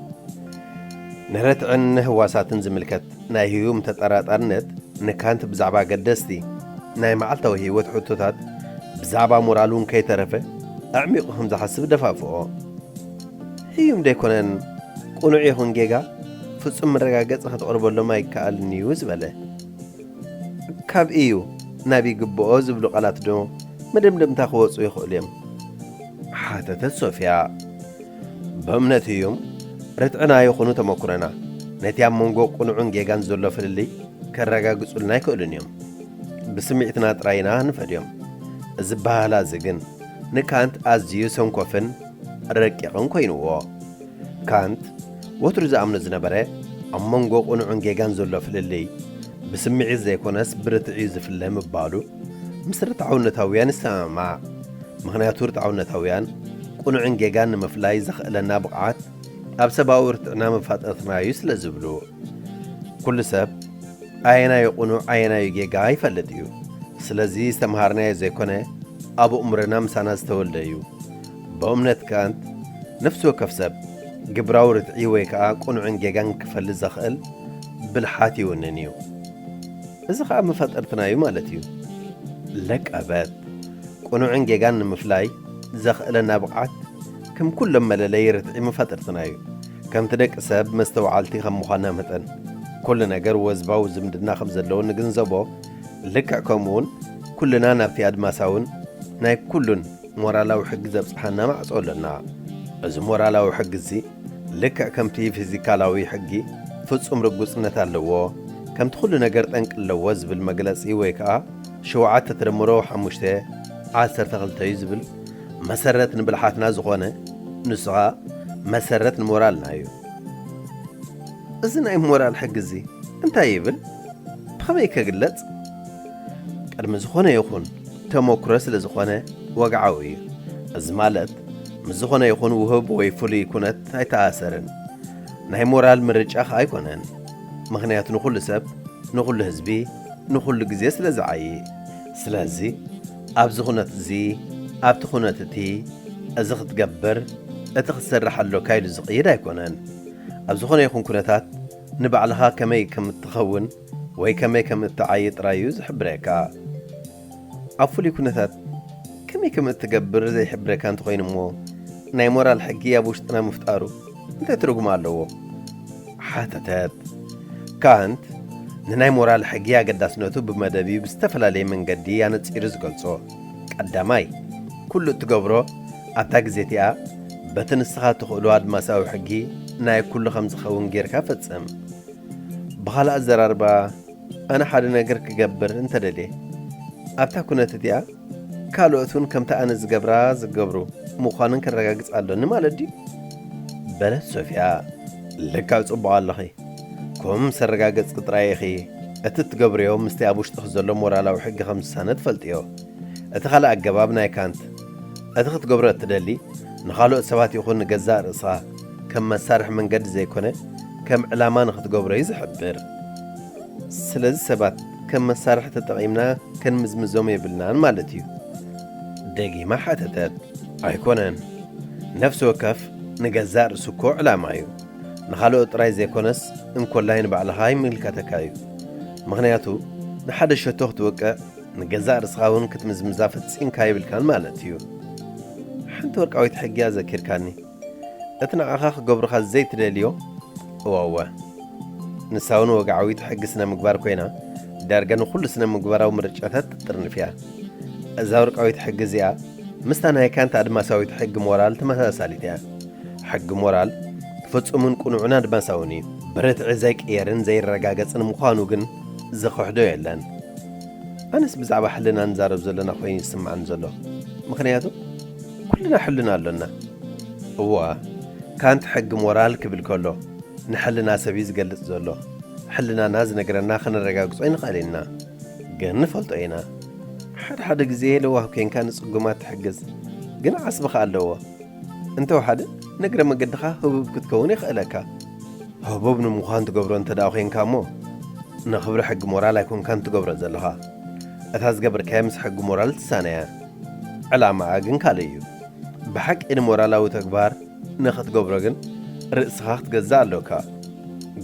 ንረትዕን ንህዋሳትን ዝምልከት ናይ ህዩም ተጠራጣርነት ንካንት ብዛዕባ ኣገደስቲ ናይ መዓልታዊ ህይወት ሕቶታት ብዛዕባ ሞራል እውን ከይተረፈ ኣዕሚቑ ከም ዝሓስብ ደፋፍኦ። ህዩም ደይኮነን ቅኑዕ ይኹን ጌጋ ፍጹም መረጋገጺ ከተቕርበሎም ኣይከኣልን እዩ ዝበለ። ካብ እዩ ናብ ይግብኦ ዝብሉ ቃላት ዶ መደምደምታ ክወጹ ይኽእሉ እዮም? ሓተተት ሶፊያ። ብእምነት እዩም ርትዕና ይኹኑ ተመኩረና ነቲ ኣብ መንጎ ቅኑዕን ጌጋን ዘሎ ፍልልይ ከረጋግጹልና ኣይክእሉን እዮም። ብስምዒትና ጥራይ ኢና ንፈድዮም። እዚ በሃላ እዚ ግን ንካንት ኣዝዩ ሰንኮፍን ረቂቕን ኮይንዎ። ካንት ወትሩ ዝኣምኖ ዝነበረ ኣብ መንጎ ቅኑዕን ጌጋን ዘሎ ፍልልይ ብስምዒት ዘይኮነስ ብርትዒ እዩ ዝፍለ ምባሉ ምስ ርትዓውነታውያን ይሰማማዕ። ምኽንያቱ ርትዓውነታውያን ቅኑዕን ጌጋን ንምፍላይ ዘኽእለና ብቕዓት ኣብ ሰብኣዊ ርትዕና መፋጠርትና እዩ ስለ ዝብሉ። ኩሉ ሰብ ኣየናዩ ቅኑዕ ኣየናዩ ጌጋ ይፈልጥ እዩ። ስለዚ ዝተምሃርናዮ ዘይኮነ ኣብ ኣእምሮና ምሳና ዝተወልደ እዩ። ብእምነት ካንት፣ ነፍሲ ወከፍ ሰብ ግብራዊ ርትዒ ወይ ከኣ ቅኑዕን ጌጋን ክፈልጥ ዘኽእል ብልሓት ይውንን እዩ። እዚ ኸኣ መፋጥርትና እዩ ማለት እዩ። ለቀበት፣ ቅኑዕን ጌጋን ንምፍላይ ዘኽእለና ብቕዓት ከም ኩሎም መለለዪ ርትዒ መፋጥርትና እዩ። ከምቲ ደቂ ሰብ መስተውዓልቲ ከም ምዃንና መጠን፣ ኩሉ ነገር ወዝባዊ ዝምድና ከም ዘለዎ ንግንዘቦ፣ ልክዕ ከምኡ እውን ኩልና ናብቲ ኣድማሳውን ናይ ኩሉን ሞራላዊ ሕጊ ዘብጽሓና ማዕጾ ኣሎና። እዚ ሞራላዊ ሕጊ እዚ ልክዕ ከምቲ ፊዚካላዊ ሕጊ ፍጹም ርጉጽነት ኣለዎ፣ ከምቲ ኩሉ ነገር ጠንቂ ኣለዎ ዝብል መግለጺ ወይ ከኣ ሸውዓተ ተደምሮ ሓሙሽተ ዓሰርተ ክልተ እዩ ዝብል መሰረት ንብልሓትና ዝኾነ፣ ንሱ ኸኣ መሰረት ንሞራልና እዩ። እዚ ናይ ሞራል ሕጊ እዚ እንታይ ይብል? ብኸመይ ከግለጽ? ቅድሚ ዝኾነ ይኹን ተመክሮ ስለ ዝኾነ ወግዓዊ እዩ። እዚ ማለት ምስ ዝኾነ ይኹን ውሁብ ወይ ፍሉይ ኩነት ኣይተኣሳሰርን። ናይ ሞራል ምርጫ ኸኣ ኣይኮነን። ምኽንያቱ ንኹሉ ሰብ፣ ንኹሉ ህዝቢ፣ ንኹሉ ግዜ ስለ ዝዓዪ። ስለዚ ኣብዚ ኩነት እዚ፣ ኣብቲ ኩነት እቲ፣ እዚ ክትገብር፣ እቲ ክትሰርሕ ኣሎካ ኢሉ ዝቕይድ ኣይኮነን። ኣብ ዝኾነ ይኹን ኩነታት ንባዕልኻ ከመይ ከም እትኸውን ወይ ከመይ ከም እትዓዪ ጥራይ እዩ ዝሕብረካ። ኣብ ፍሉይ ኩነታት ከመይ ከም እትገብር ዘይሕብረካ እንተኾይኑ እሞ፣ ናይ ሞራል ሕጊ ኣብ ውሽጥና ምፍጣሩ እንታይ ትርጉም ኣለዎ? ሓተተት። ካንት ንናይ ሞራል ሕጊ ኣገዳስነቱ ብመደብ እዩ ብዝተፈላለየ መንገዲ ኣነጺሩ ዝገልጾ። ቀዳማይ፣ ኩሉ እትገብሮ ኣብታ ግዜ እቲኣ በቲ ንስኻ ትኽእሎ ኣድማሳዊ ሕጊ ናይ ኩሉ ከም ዝኸውን ጌርካ ፈጽም። ብኻልእ ኣዘራርባ፣ ኣነ ሓደ ነገር ክገብር እንተደልየ፣ ኣብታ ኩነት እቲኣ ካልኦት እውን ከምቲ ኣነ ዝገብራ ዝገብሩ ምዃንን ከረጋግጽ ኣሎኒ ማለት ድዩ? በለት ሶፊያ። ልክዕ ጽቡቕ ኣለኺ። ከምኡ ምስ ኣረጋገጽኪ ጥራይ ኢኺ እቲ እትገብርዮ ምስቲ ኣብ ውሽጥኺ ዘሎ ሞራላዊ ሕጊ ከም ዝሳነ ትፈልጥዮ። እቲ ካልእ ኣገባብ ናይ ካንት፣ እቲ ክትገብሮ እትደሊ ንኻልኦት ሰባት ይኹን ንገዛእ ርእስኻ ከም መሳርሒ መንገዲ ዘይኮነ፣ ከም ዕላማ ንኽትገብሮ እዩ ዝሕብር። ስለዚ ሰባት ከም መሳርሒ ተጠቒምና ክንምዝምዞም የብልናን ማለት እዩ። ደጊማ ሓተተት። ኣይኮነን። ነፍሲ ወከፍ ንገዛእ ርእሱ እኮ ዕላማ እዩ። ንኻልኦት ጥራይ ዘይኮነስ እንኮላይ ንባዕልኻ ይምልከተካ እዩ። ምኽንያቱ ንሓደ ሸቶ ክትወቅዕ ንገዛእ ርእስኻ እውን ክትምዝምዛ ፈጺምካ የብልካን ማለት እዩ። ሓንቲ ወርቃዊት ሕጊ ኣዘኪርካኒ። እቲ ንዓኻ ክገብሩኻ ዘይትደልዮ፣ እወ እወ፣ ንሳ እውን ወግዓዊት ሕጊ ስነ ምግባር ኮይና፣ ዳርጋ ንኹሉ ስነ ምግባራዊ ምርጫታት ትጥርንፍ እያ። እዛ ወርቃዊት ሕጊ እዚኣ ምስታ ናይ ካንት ኣድማሳዊት ሕጊ ሞራል ተመሳሳሊት እያ። ሕጊ ሞራል ፍጹምን ቅኑዕን ኣድማሳውን እዩ። ብርትዒ ዘይቅየርን ዘይረጋገጽን ምዃኑ ግን ዝኽሕዶ የለን። ኣነስ ብዛዕባ ሕልና ንዛረብ ዘለና ኮይኑ ይስምዓኒ ዘሎ። ምኽንያቱ ኩልና ሕልና ኣሎና። እዋ፣ ካንት ሕጊ ሞራል ክብል ከሎ ንሕልና ሰብ እዩ ዝገልጽ ዘሎ። ሕልናና ዝነግረና ከነረጋግጾ ኣይንኽእል ኢና፣ ግን ንፈልጦ ኢና። ሓደ ሓደ ግዜ ለዋህ ኮይንካ ንጽጉማት ትሕግዝ፣ ግን ዓስቢ ከኣ ኣለዎ። እንተወሓደ ንእግረ መገድኻ ህቡብ ክትከውን የኽእለካ። ህቡብ ንምዃን ትገብሮ እንተ ደኣ ኮይንካ እሞ፣ ንኽብሪ ሕጊ ሞራል ኣይኮንካን ትገብሮ ዘለኻ። እታ ዝገበርካያ ምስ ሕጊ ሞራል ትሳነ እያ። ዕላማኣ ግን ካልእ እዩ። ብሓቂ ንሞራላዊ ተግባር ንኽትገብሮ ግን ርእስኻ ክትገዝእ ኣሎካ።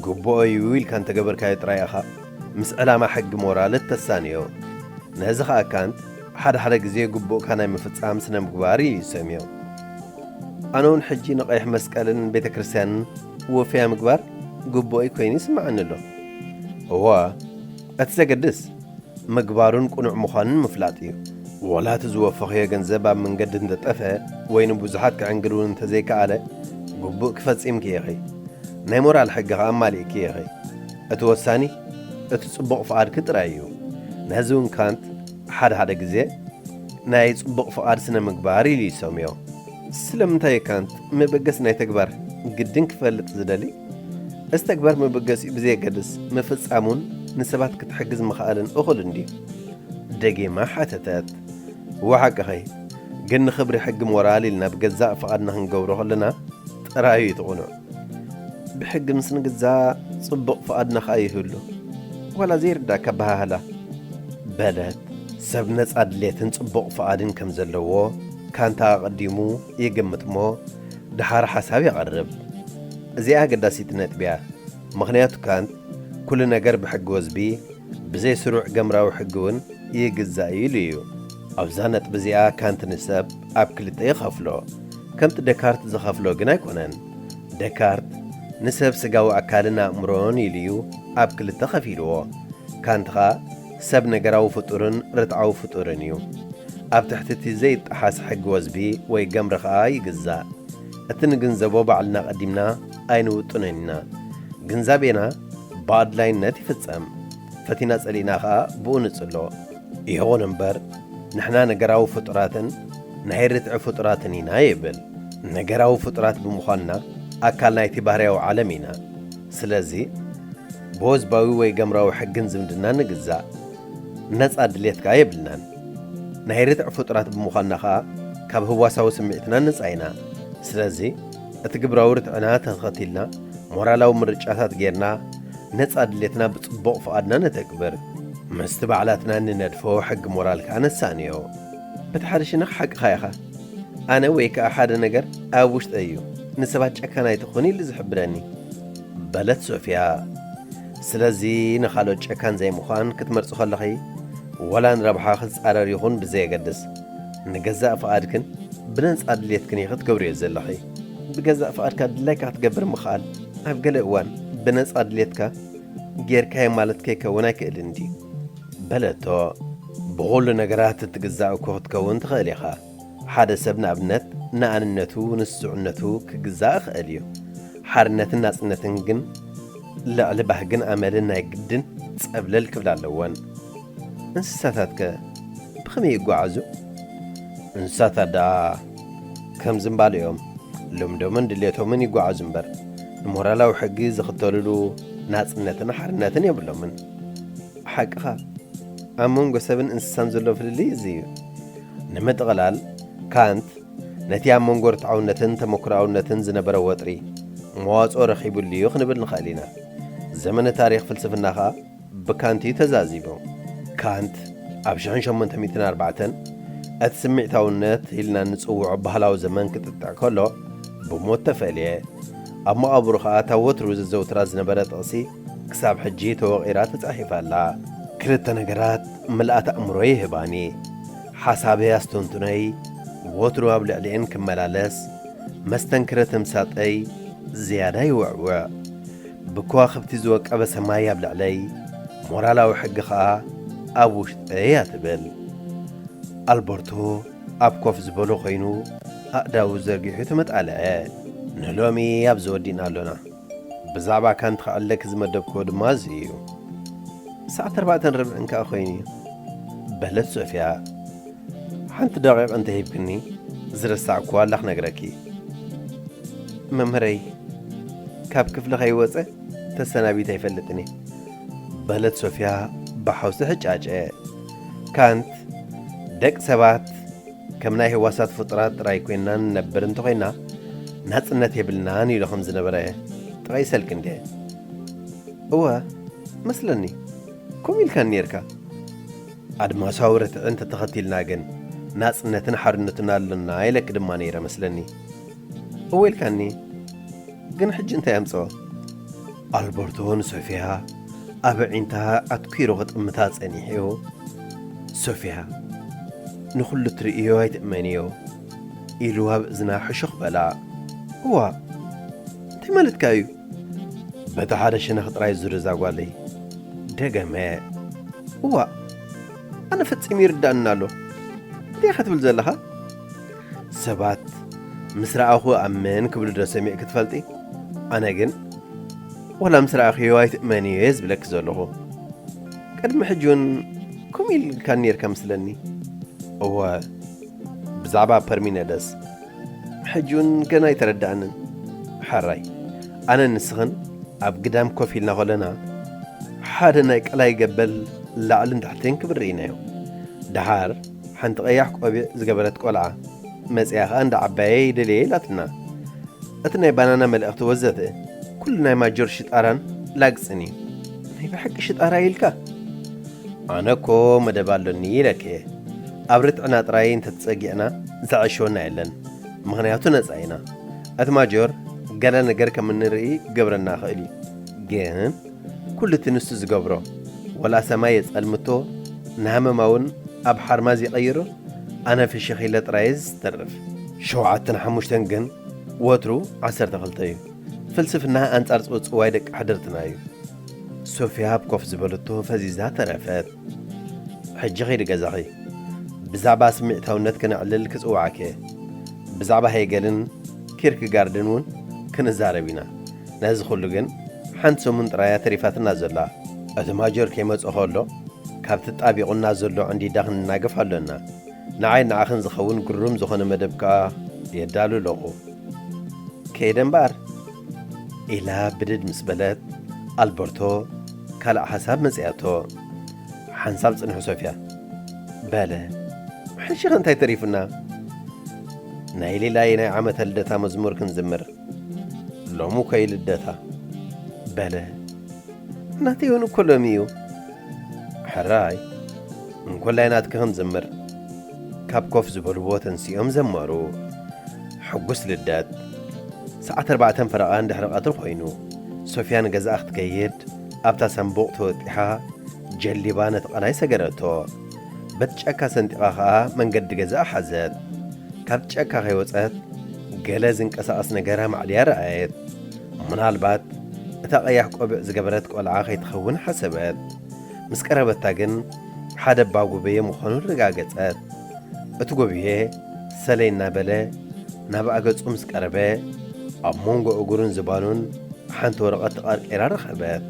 ግቡኦ እዩ ኢልካ እንተገበርካዮ ጥራይ ኢኻ ምስ ዕላማ ሕጊ ሞራል እተሳንዮ። ነዚ ኸኣ ካንት ሓደ ሓደ ግዜ ግቡእካ ናይ ምፍጻም ስነ ምግባር እዩ ዝሰምዮ። ኣነ እውን ሕጂ ንቐይሕ መስቀልን ቤተ ክርስቲያንን ወፍያ ምግባር ግቡኦይ ኮይኑ ይስምዓኒ ኣሎ። እዋ፣ እቲ ዘገድስ ምግባሩን ቅኑዕ ምዃኑን ምፍላጥ እዩ። ወላ እቲ ዝወፈኽዮ ገንዘብ ኣብ መንገዲ እንተጠፍአ ወይ ንብዙሓት ክዕንግል እውን እንተዘይከኣለ፣ ግቡእ ክፈጺምኪ ኢኺ። ናይ ሞራል ሕጊ ኸኣ ኣማሊእኪ ኢኺ። እቲ ወሳኒ እቲ ጽቡቕ ፍቓድኪ ጥራይ እዩ። ነዚ እውን ካንት ሓደ ሓደ ግዜ ናይ ጽቡቕ ፍቓድ ስነ ምግባር ኢሉ ይሰምዮ። ስለምንታይ እዩ ካንት መበገሲ ናይ ተግባር ግድን ክፈልጥ ዝደሊ? እዚ ተግባር መበገሲኡ ብዘየገድስ ምፍጻሙን ንሰባት ክትሕግዝ ምኽኣልን እኹል እንድዩ? ደጊማ ሓተተት። እወ ሓቅኺ፣ ግን ንኽብሪ ሕጊ ሞራል ኢልና ብገዛእ ፍቓድና ክንገብሮ ከለና ጥራይ እዩ እቲ ቅኑዕ። ብሕጊ ምስ ንግዛእ ጽቡቕ ፍቓድና ኸኣ ይህሉ። ዋላ ዘይርዳእካ ኣበሃህላ። በለት። ሰብ ነጻ ድሌትን ጽቡቕ ፍቓድን ከም ዘለዎ ካንት ኣቐዲሙ ይግምት እሞ፣ ደሓር ሓሳብ የቕርብ። እዚኣ ኣገዳሲት ነጥቢ እያ። ምኽንያቱ ካንት፣ "ኩሉ ነገር ብሕጊ ወዝቢ፣ ብዘይ ስሩዕ ገምራዊ ሕጊ እውን ይግዛእ" ኢሉ እዩ። ኣብዛ ነጥቢ እዚኣ ካንት ንሰብ ኣብ ክልተ ይኸፍሎ። ከምቲ ደካርት ዝኸፍሎ ግን ኣይኮነን። ደካርት ንሰብ ስጋዊ ኣካልን ኣእምሮን ኢሉ እዩ ኣብ ክልተ ኸፊልዎ። ካንት ኸኣ ሰብ ነገራዊ ፍጡርን ርትዓዊ ፍጡርን እዩ። ኣብ ትሕቲ እቲ ዘይጠሓስ ሕጊ ወዝቢ ወይ ገምሪ ኸኣ ይግዛእ። እቲ ንግንዘቦ ባዕልና ቀዲምና ኣይንውጥኖን ኢና። ግንዛቤና ብኣድላይነት ይፍጸም። ፈቲና ጸሊእና ኸኣ ብኡ ንጽሎ። ይኹን እምበር፣ ንሕና ነገራዊ ፍጡራትን ናይ ርትዒ ፍጡራትን ኢና ይብል። ነገራዊ ፍጡራት ብምዃንና፣ ኣካል ናይቲ ባህርያዊ ዓለም ኢና። ስለዚ፣ ብወዝባዊ ወይ ገምራዊ ሕግን ዝምድናን ንግዛእ። ነጻ ድሌት ከኣ የብልናን። ናይ ርትዒ ፍጡራት ብምዃንና ከኣ፣ ካብ ህዋሳዊ ስምዒትና ነጻ ኢና። ስለዚ፣ እቲ ግብራዊ ርትዕና ተኸቲልና፣ ሞራላዊ ምርጫታት ጌርና፣ ነጻ ድሌትና ብጽቡቕ ፍቓድና ነተግብር። ምስቲ ባዕላትና እንነድፎ ሕጊ ሞራል ከኣ ነሳንዮ። በቲ ሓደ ሸነኽ ሓቅኻ ኢኻ። ኣነ ወይ ከኣ ሓደ ነገር ኣብ ውሽጠይ እዩ፣ "ንሰባት ጨካን ኣይትኹን" ኢሉ ዝሕብረኒ። በለት ሶፍያ። ስለዚ ንኻልኦት ጨካን ዘይምዃን ክትመርጺ ከለኺ፣ ዋላ ንረብሓኺ ዝጻረር ይኹን ብዘየገድስ፣ ንገዛእ ፍቓድክን ብነጻ ድሌትክን ኢኺ ትገብርዮ ዘለኺ። ብገዛእ ፍቓድካ ድላይካ ክትገብር ምኽኣል፣ ኣብ ገለ እዋን ብነጻ ድሌትካ ጌርካዮ ማለት ከይከውን ኣይክእልን ድዩ? በለቶ። ብኹሉ ነገራት እትግዛእ እኮ ክትከውን ትኽእል ኢኻ። ሓደ ሰብ ንኣብነት ንኣንነቱ፣ ንስስዕነቱ ክግዛእ ይኽእል እዩ። ሓርነትን ናጽነትን ግን ልዕሊ ባህግን ኣመልን ናይ ግድን ጸብለል ክብላ ኣለወን። እንስሳታትከ ብኸመይ ይጓዓዙ? እንስሳታት ደኣ ከም ዝምባል እዮም። ልምዶምን ድሌቶምን ይጓዓዙ እምበር፣ ንሞራላዊ ሕጊ ዝኽተልሉ ናጽነትን ሓርነትን የብሎምን። ሓቅኻ፣ ኣብ መንጎ ሰብን እንስሳን ዘሎ ፍልልይ እዚ እዩ። ንምጥቕላል፣ ካንት ነቲ ኣብ መንጎ ርትዓውነትን ተመክሮኣውነትን ዝነበረ ወጥሪ መዋጽኦ ረኺቡሉ እዩ ክንብል ንኽእል ኢና። ዘመነ ታሪኽ ፍልስፍና ኸኣ ብካንት እዩ ተዛዚሙ። ካንት ኣብ ሽሕን ሸሞንተ ሚእትን ኣርባዕተን እቲ ስምዒታውነት ኢልና እንጽውዖ ባህላዊ ዘመን ክጥጥዕ ከሎ ብሞት ተፈልየ። ኣብ መቓብሩ ኸኣ እታ ወትሩ ዘዘውትራ ዝነበረ ጥቕሲ ክሳብ ሕጂ ተወቒራ ተጻሒፋ ኣላ። ክልተ ነገራት ምልኣት ኣእምሮይ ይህባኒ። ሓሳበይ ኣስተንትኖይ ወትሩ ኣብ ልዕሊኤን ክመላለስ፣ መስተንክረ ተምሳጠይ ዝያዳ ይውዕውዕ። ብከዋኽብቲ ዝወቀበ ሰማይ ኣብ ልዕለይ፣ ሞራላዊ ሕጊ ኸኣ ኣብ ውሽጠይ እያ ትብል። ኣልበርቶ ኣብ ኮፍ ዝበሎ ኾይኑ ኣእዳዉ ዘርጊሑ ተመጣልዐ። ንሎሚ ኣብዚ ወዲእና ኣሎና። ብዛዕባ ካንት ክዕለኪ ዝመደብክዎ ድማ እዚ እዩ። ሰዓት ኣርባዕተን ርብዕን ከኣ ኮይኑ እዩ፣ በለት ሶፍያ። ሓንቲ ደቂቕ እንተሂብክኒ፣ ዝረሳዕክዋ ኣላ ክነግረኪ። መምህረይ፣ ካብ ክፍሊ ከይወጸ ተሰናቢተ ኣይፈልጥን እየ፣ በለት ሶፍያ ብሓውሲ ሕጫጨ። ካንት፣ ደቂ ሰባት ከም ናይ ህዋሳት ፍጡራት ጥራይ ኮይንና ንነብር እንተኾይና፣ ናጽነት የብልናን ኢሉ ከም ዝነበረ ጠቒሰልኪ እንድየ። እወ፣ መስለኒ። ከምኡ ኢልካኒ ኔርካ። ኣድማሳዊ ርትዒ እንተተኸቲልና ግን፣ ናጽነትን ሓርነትን ኣሎና ኢለኪ ድማ ነይረ መስለኒ። እወ ኢልካኒ። ግን ሕጂ እንታይ ኣምጽኦ? ኣልበርቶ ንሶፍያ ኣብ ኣዒንታ ኣትኲሩ ክጥምታ ጸኒሑ፣ "ሶፍያ፣ ንኹሉ ትርእዮ ኣይትእመንዮ" ኢሉ ኣብ እዝና ሕሹኽ በላ። "እዋ፣ እንታይ ማለትካ እዩ?" በቲ ሓደ ሸነኽ ጥራይ ዝርዛ ጓለይ ደገመ። "እዋ፣ ኣነ ፈጺሙ ይርዳእና ኣሎ። እንታይ ኢኻ ትብል ዘለኻ?" ሰባት "ምስ ረኣኹ እኣምን" ክብሉ ዶ ሰሚዕኪ ትፈልጢ? ኣነ ግን "ዋላ ምስ ረኣኽዮ ኣይትእመንዮ" እየ ዝብለኪ ዘለኹ። ቅድሚ ሕጂ እውን ከምኡ ኢልካኒ ኔርካ መስለኒ። እወ፣ ብዛዕባ ፐርሚነደስ። ሕጂ እውን ገና ኣይተረድኣንን። ሕራይ፣ ኣነን ንስኽን ኣብ ግዳም ኮፍ ኢልና ከለና፣ ሓደ ናይ ቀላይ ገበል ላዕልን ታሕትን ክብል ርኢናዮ። ደሓር ሓንቲ ቀያሕ ቆቢዕ ዝገበረት ቆልዓ መጺኣ ኸኣ እንዳ ዓባየ ይደልየ ኢላትና። እቲ ናይ ባናና መልእኽቲ ወዘተ፣ ኩሉ ናይ ማጆር ሽጣራን ላግጽን እዩ። ናይ ብሓቂ ሽጣራ ኢልካ? ኣነ እኮ መደብ ኣሎኒ ኢለኪ እየ። ኣብ ርትዕና ጥራይ እንተተጸጊዕና ዘዕሸወና የለን። ምኽንያቱ ነጻ ኢና። እቲ ማጆር ገለ ነገር ከም እንርኢ ክገብረና ይኽእል እዩ። ግን ኩሉ እቲ ንሱ ዝገብሮ፣ ወላ ሰማይ የጸልምቶ፣ ንሃመማ እውን ኣብ ሓርማዝ ይቐይሮ፣ ኣነ ፍሽኽ ኢለ ጥራይ እየ ዝተርፍ። ሸውዓተን ሓሙሽተን ግን ወትሩ ዓሰርተ ክልተ እዩ። ፍልስፍና ኣንጻር ጽውጽዋይ ደቂ ሓደርትና እዩ። ሶፊያ ኣብ ኮፍ ዝበለቶ ፈዚዛ ተረፈት። ሕጂ ኸይዲ ገዛኺ። ብዛዕባ ስምዒታውነት ክነዕልል ክጽውዓኪ እየ። ብዛዕባ ሄገልን ኪርክጋርድን እውን ክንዛረብ ኢና። ነዚ ኹሉ ግን ሓንቲ ሰሙን ጥራያ ተሪፋትና ዘላ። እቲ ማጆር ከይመጽእ ከሎ ካብቲ ጣቢቑና ዘሎ ዕንዲዳ ክንናገፍ ኣሎና። ንዓይ ንዓኽን ዝኸውን ግሩም ዝኾነ መደብ ከኣ የዳሉ ኣለኹ። ከይደ እምበኣር፣ ኢላ ብድድ ምስ በለት፣ ኣልበርቶ ካልእ ሓሳብ መጺኣቶ። ሓንሳብ ጽንሑ ሶፍያ። በለ፣ ሕጂ ኸ እንታይ ተሪፉና? ናይ ሌላይ ናይ ዓመተ ልደታ መዝሙር ክንዝምር። ሎሚ እኮ እዩ ልደታ። በለ፣ ናተይ እውን እኮ ሎሚ እዩ። ሕራይ፣ እንኮላይ ናትኪ ክንዝምር። ካብ ኮፍ ዝበልዎ ተንሲኦም ዘመሩ። ሕጉስ ልደት። ሰዓት ኣርባዕተን ፈረቓን ድሕሪ ቀትሪ ኮይኑ፣ ሶፍያ ንገዛኣ ክትከይድ ኣብታ ሳንቡቕ ተወጢሓ ጀሊባ ነቲ ቃላይ ሰገረቶ። በቲ ጫካ ሰንጢቓ ኸኣ መንገዲ ገዛኣ ሓዘት። ካብ ጫካ ከይወጸት ገለ ዝንቀሳቐስ ነገር ኣማዕድያ ረኣየት። ምናልባት እታ ቀያሕ ቆቢዕ ዝገበረት ቆልዓ ከይትኸውን ሓሰበት። ምስ ቀረበታ ግን ሓደ ኣባጉበየ ምዃኑ ኣረጋገጸት። እቲ ጎብየ ሰለይ እናበለ ናብኣ ገጹ ምስ ቀረበ፣ ኣብ መንጎ እግሩን ዝባኑን ሓንቲ ወረቐት ተቐርቂራ ረኸበት።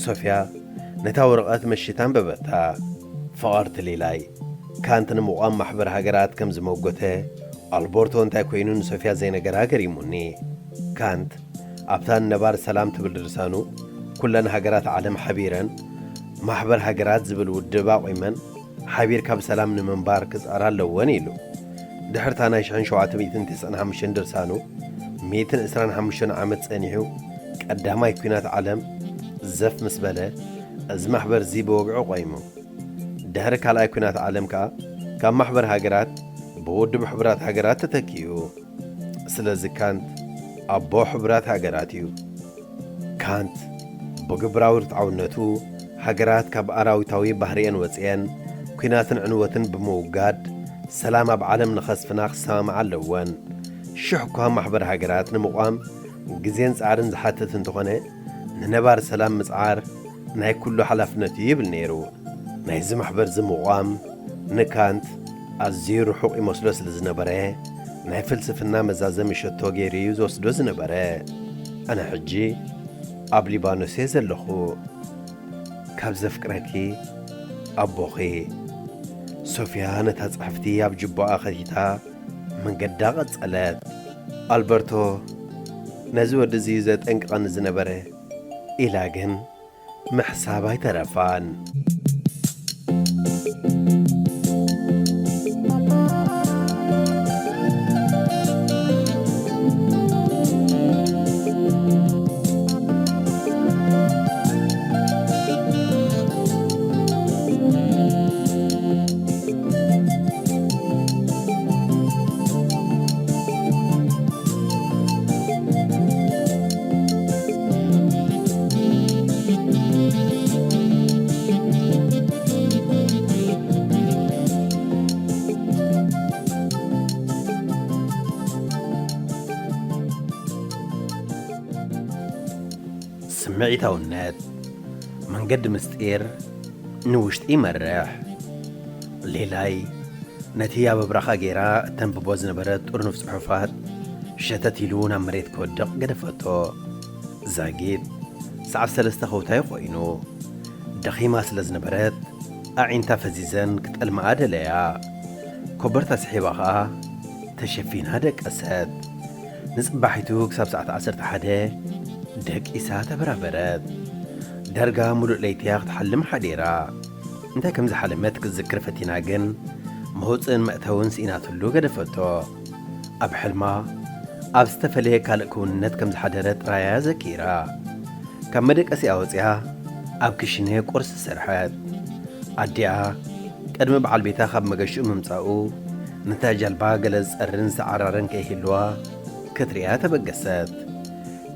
ሶፍያ ነታ ወረቐት መሺታ ኣንበበታ። ፍቕርቲ ሊላይ፣ ካንት ንምቋም ማሕበር ሃገራት ከም ዝመጎተ ኣልቦርቶ እንታይ ኮይኑ ንሶፍያ ዘይነገራ ገሪሙኒ። ካንት ኣብታ ነባር ሰላም ትብል ድርሳኑ፣ ኩለን ሃገራት ዓለም ሓቢረን ማሕበር ሃገራት ዝብል ውድብ ኣቑመን ሓቢርካ ብሰላም ንምንባር ክጽዕራ ኣለወን ኢሉ። ድሕርታ ናይ ሽሕን ሸውዓተ ሚእትን ተስዓን ሓሙሽተን ድርሳኑ፣ ሚእትን ዕስራን ሓሙሽተን ዓመት ጸኒሑ ቀዳማይ ኲናት ዓለም ዘፍ ምስ በለ፣ እዚ ማሕበር እዚ ብወግዒ ቆይሙ። ድሕሪ ካልኣይ ኲናት ዓለም ከኣ ካብ ማሕበር ሃገራት ብውድብ ሕቡራት ሃገራት ተተኪኡ። ስለዚ ካንት ኣቦ ሕቡራት ሃገራት እዩ። ካንት ብግብራዊ ርትዓውነቱ ሃገራት ካብ ኣራዊታዊ ባህሪኤን ወጺኤን ኲናትን ዕንወትን ብምውጋድ ሰላም ኣብ ዓለም ንኸስፍና ክሰማምዓ ኣለወን። ሽሕ እኳ ማሕበር ሃገራት ንምቋም ግዜን ጻዕርን ዝሓትት እንተኾነ፣ ንነባር ሰላም ምጽዓር ናይ ኩሉ ሓላፍነት እዩ ይብል ነይሩ። ናይዚ ማሕበር እዚ ምቋም ንካንት ኣዝዩ ርሑቕ ይመስሎ ስለ ዝነበረ፣ ናይ ፍልስፍና መዛዘሚ ሸቶ ገይሩ እዩ ዝወስዶ ዝነበረ። ኣነ ሕጂ ኣብ ሊባኖስ እየ ዘለኹ። ካብ ዘፍቅረኪ ኣቦኺ። ሶፍያ ነታ ጽሕፍቲ ኣብ ጅቦኣ ከቲታ መንገዳ ቀጸለት። ኣልበርቶ፣ ነዚ ወዲ እዚ ዘጠንቅቐኒ ዝነበረ፣ ኢላ ግን ምሕሳብ ኣይተረፋን። ስምዒታውነት፣ መንገዲ ምስጢር ንውሽጢ ይመርሕ። ሌላይ ነቲ ኣብ ኣብራኻ ገይራ እተንብቦ ዝነበረት ጥርኑፍ ጽሑፋት ሸተት ኢሉ ናብ መሬት ክወድቕ ገደፈቶ። ዛጊት ሰዓት ሰለስተ ከውታይ ኮይኑ፣ ደኺማ ስለ ዝነበረት ኣዒንታ ፈዚዘን ክጠልምኣ ደለያ። ኮበርታ ስሒባ ኸኣ ተሸፊና ደቀሰት። ንጽባሒቱ ክሳብ ሰዓት ዓሰርተ ሓደ ደቂሳ ተበራበረት። ዳርጋ ሙሉእ ለይቲ እያ ክትሓልም ሓዲራ። እንታይ ከም ዝሓለመት ክትዝክር ፈቲና ግን፣ መውጽእን መእተውን ስኢናትሉ ገደፈቶ። ኣብ ሕልማ፣ ኣብ ዝተፈለየ ካልእ ክውንነት ከም ዝሓደረት ጥራይ እያ ዘኪራ። ካብ መደቀሲኣ ወጺኣ፣ ኣብ ክሽነ ቁርሲ ሰርሐት። ኣዲኣ ቅድሚ በዓል ቤታ ካብ መገሽኡ ምምጻኡ፣ ነታ ጃልባ ገለ ዝጸርን ዝዓራርን ከይህልዋ ክትርእያ ተበገሰት።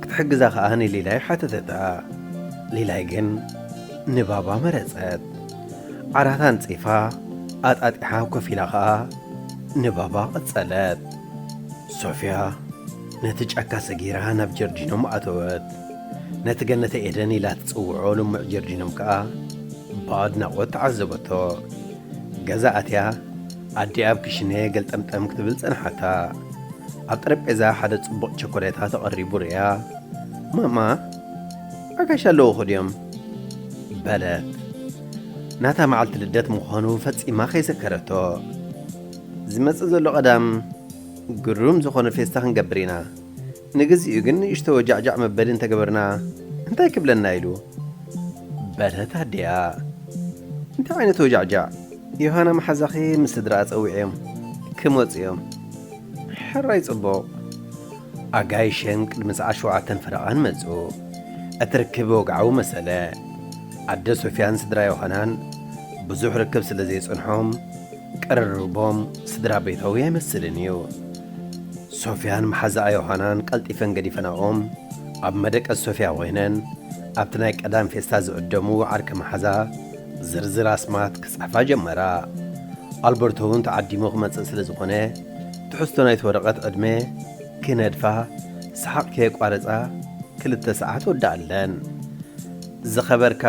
ክትሕግዛ ከኣ ንሊላይ ሓተተታ። ሊላይ ግን ንባባ መረጸት። ዓራት ኣንጺፋ ኣጣጢሓ ኮፍ ኢላ ከኣ ንባባ ቀጸለት። ሶፍያ ነቲ ጫካ ሰጊራ ናብ ጀርዲኖም ኣተወት። ነቲ ገነተ ኤደን ኢላ ትጽውዖ ልሙዕ ጀርዲኖም ከኣ ብኣድናቖት ተዓዘበቶ። ገዛ ኣትያ ኣዲኣ ኣብ ክሽነ ገልጠምጠም ክትብል ጸንሓታ። ኣብ ጠረጴዛ ሓደ ጽቡቕ ቸኮሌታ ተቐሪቡ ርእያ፣ "ማማ፣ ኣጋይሽ ኣለዉ ኹ ድዮም?" በለት። ናታ መዓልቲ ልደት ምዃኑ ፈጺማ ከይዘከረቶ። "ዝመጽእ ዘሎ ቀዳም ግሩም ዝኾነ ፌስታ ክንገብር ኢና። ንግዚኡ ግን ንእሽቶ ወጃዕጃዕ መበሊ እንተገበርና እንታይ ክብለና ኢሉ?" በለት ኣዲኣ። "እንታይ ዓይነት ወጃዕጃዕ? ዮሃና መሓዛኺ ምስ ስድራኣ ጸዊዕዮም ክመጹ እዮም። ሕራይ ጽቡቕ።" ኣጋይሸን ቅድሚ ሰዓት ሸውዓተን ፈረቓን መጹ። እቲ ርክብ ወግዓዊ መሰለ። ኣደ ሶፍያን ስድራ ዮሃናን ብዙሕ ርክብ ስለ ዘይጸንሖም፣ ቅርርቦም ስድራ ቤታዊ ኣይመስልን እዩ። ሶፍያን መሓዛኣ ዮሃናን ቀልጢፈን ገዲፈናኦም ኣብ መደቀስ ሶፍያ ኮይነን ኣብቲ ናይ ቀዳም ፌስታ ዝዕደሙ ዓርከ መሓዛ ዝርዝር ኣስማት ክጽሕፋ ጀመራ። ኣልበርቶ እውን ተዓዲሙ ክመጽእ ስለ ዝኾነ ትሕዝቶ ናይቲ ወረቐት ዕድመ ክነድፋ ሰሓቕ ከየቋረጻ ክልተ ሰዓት ወዳኣለን። ዝኸበርካ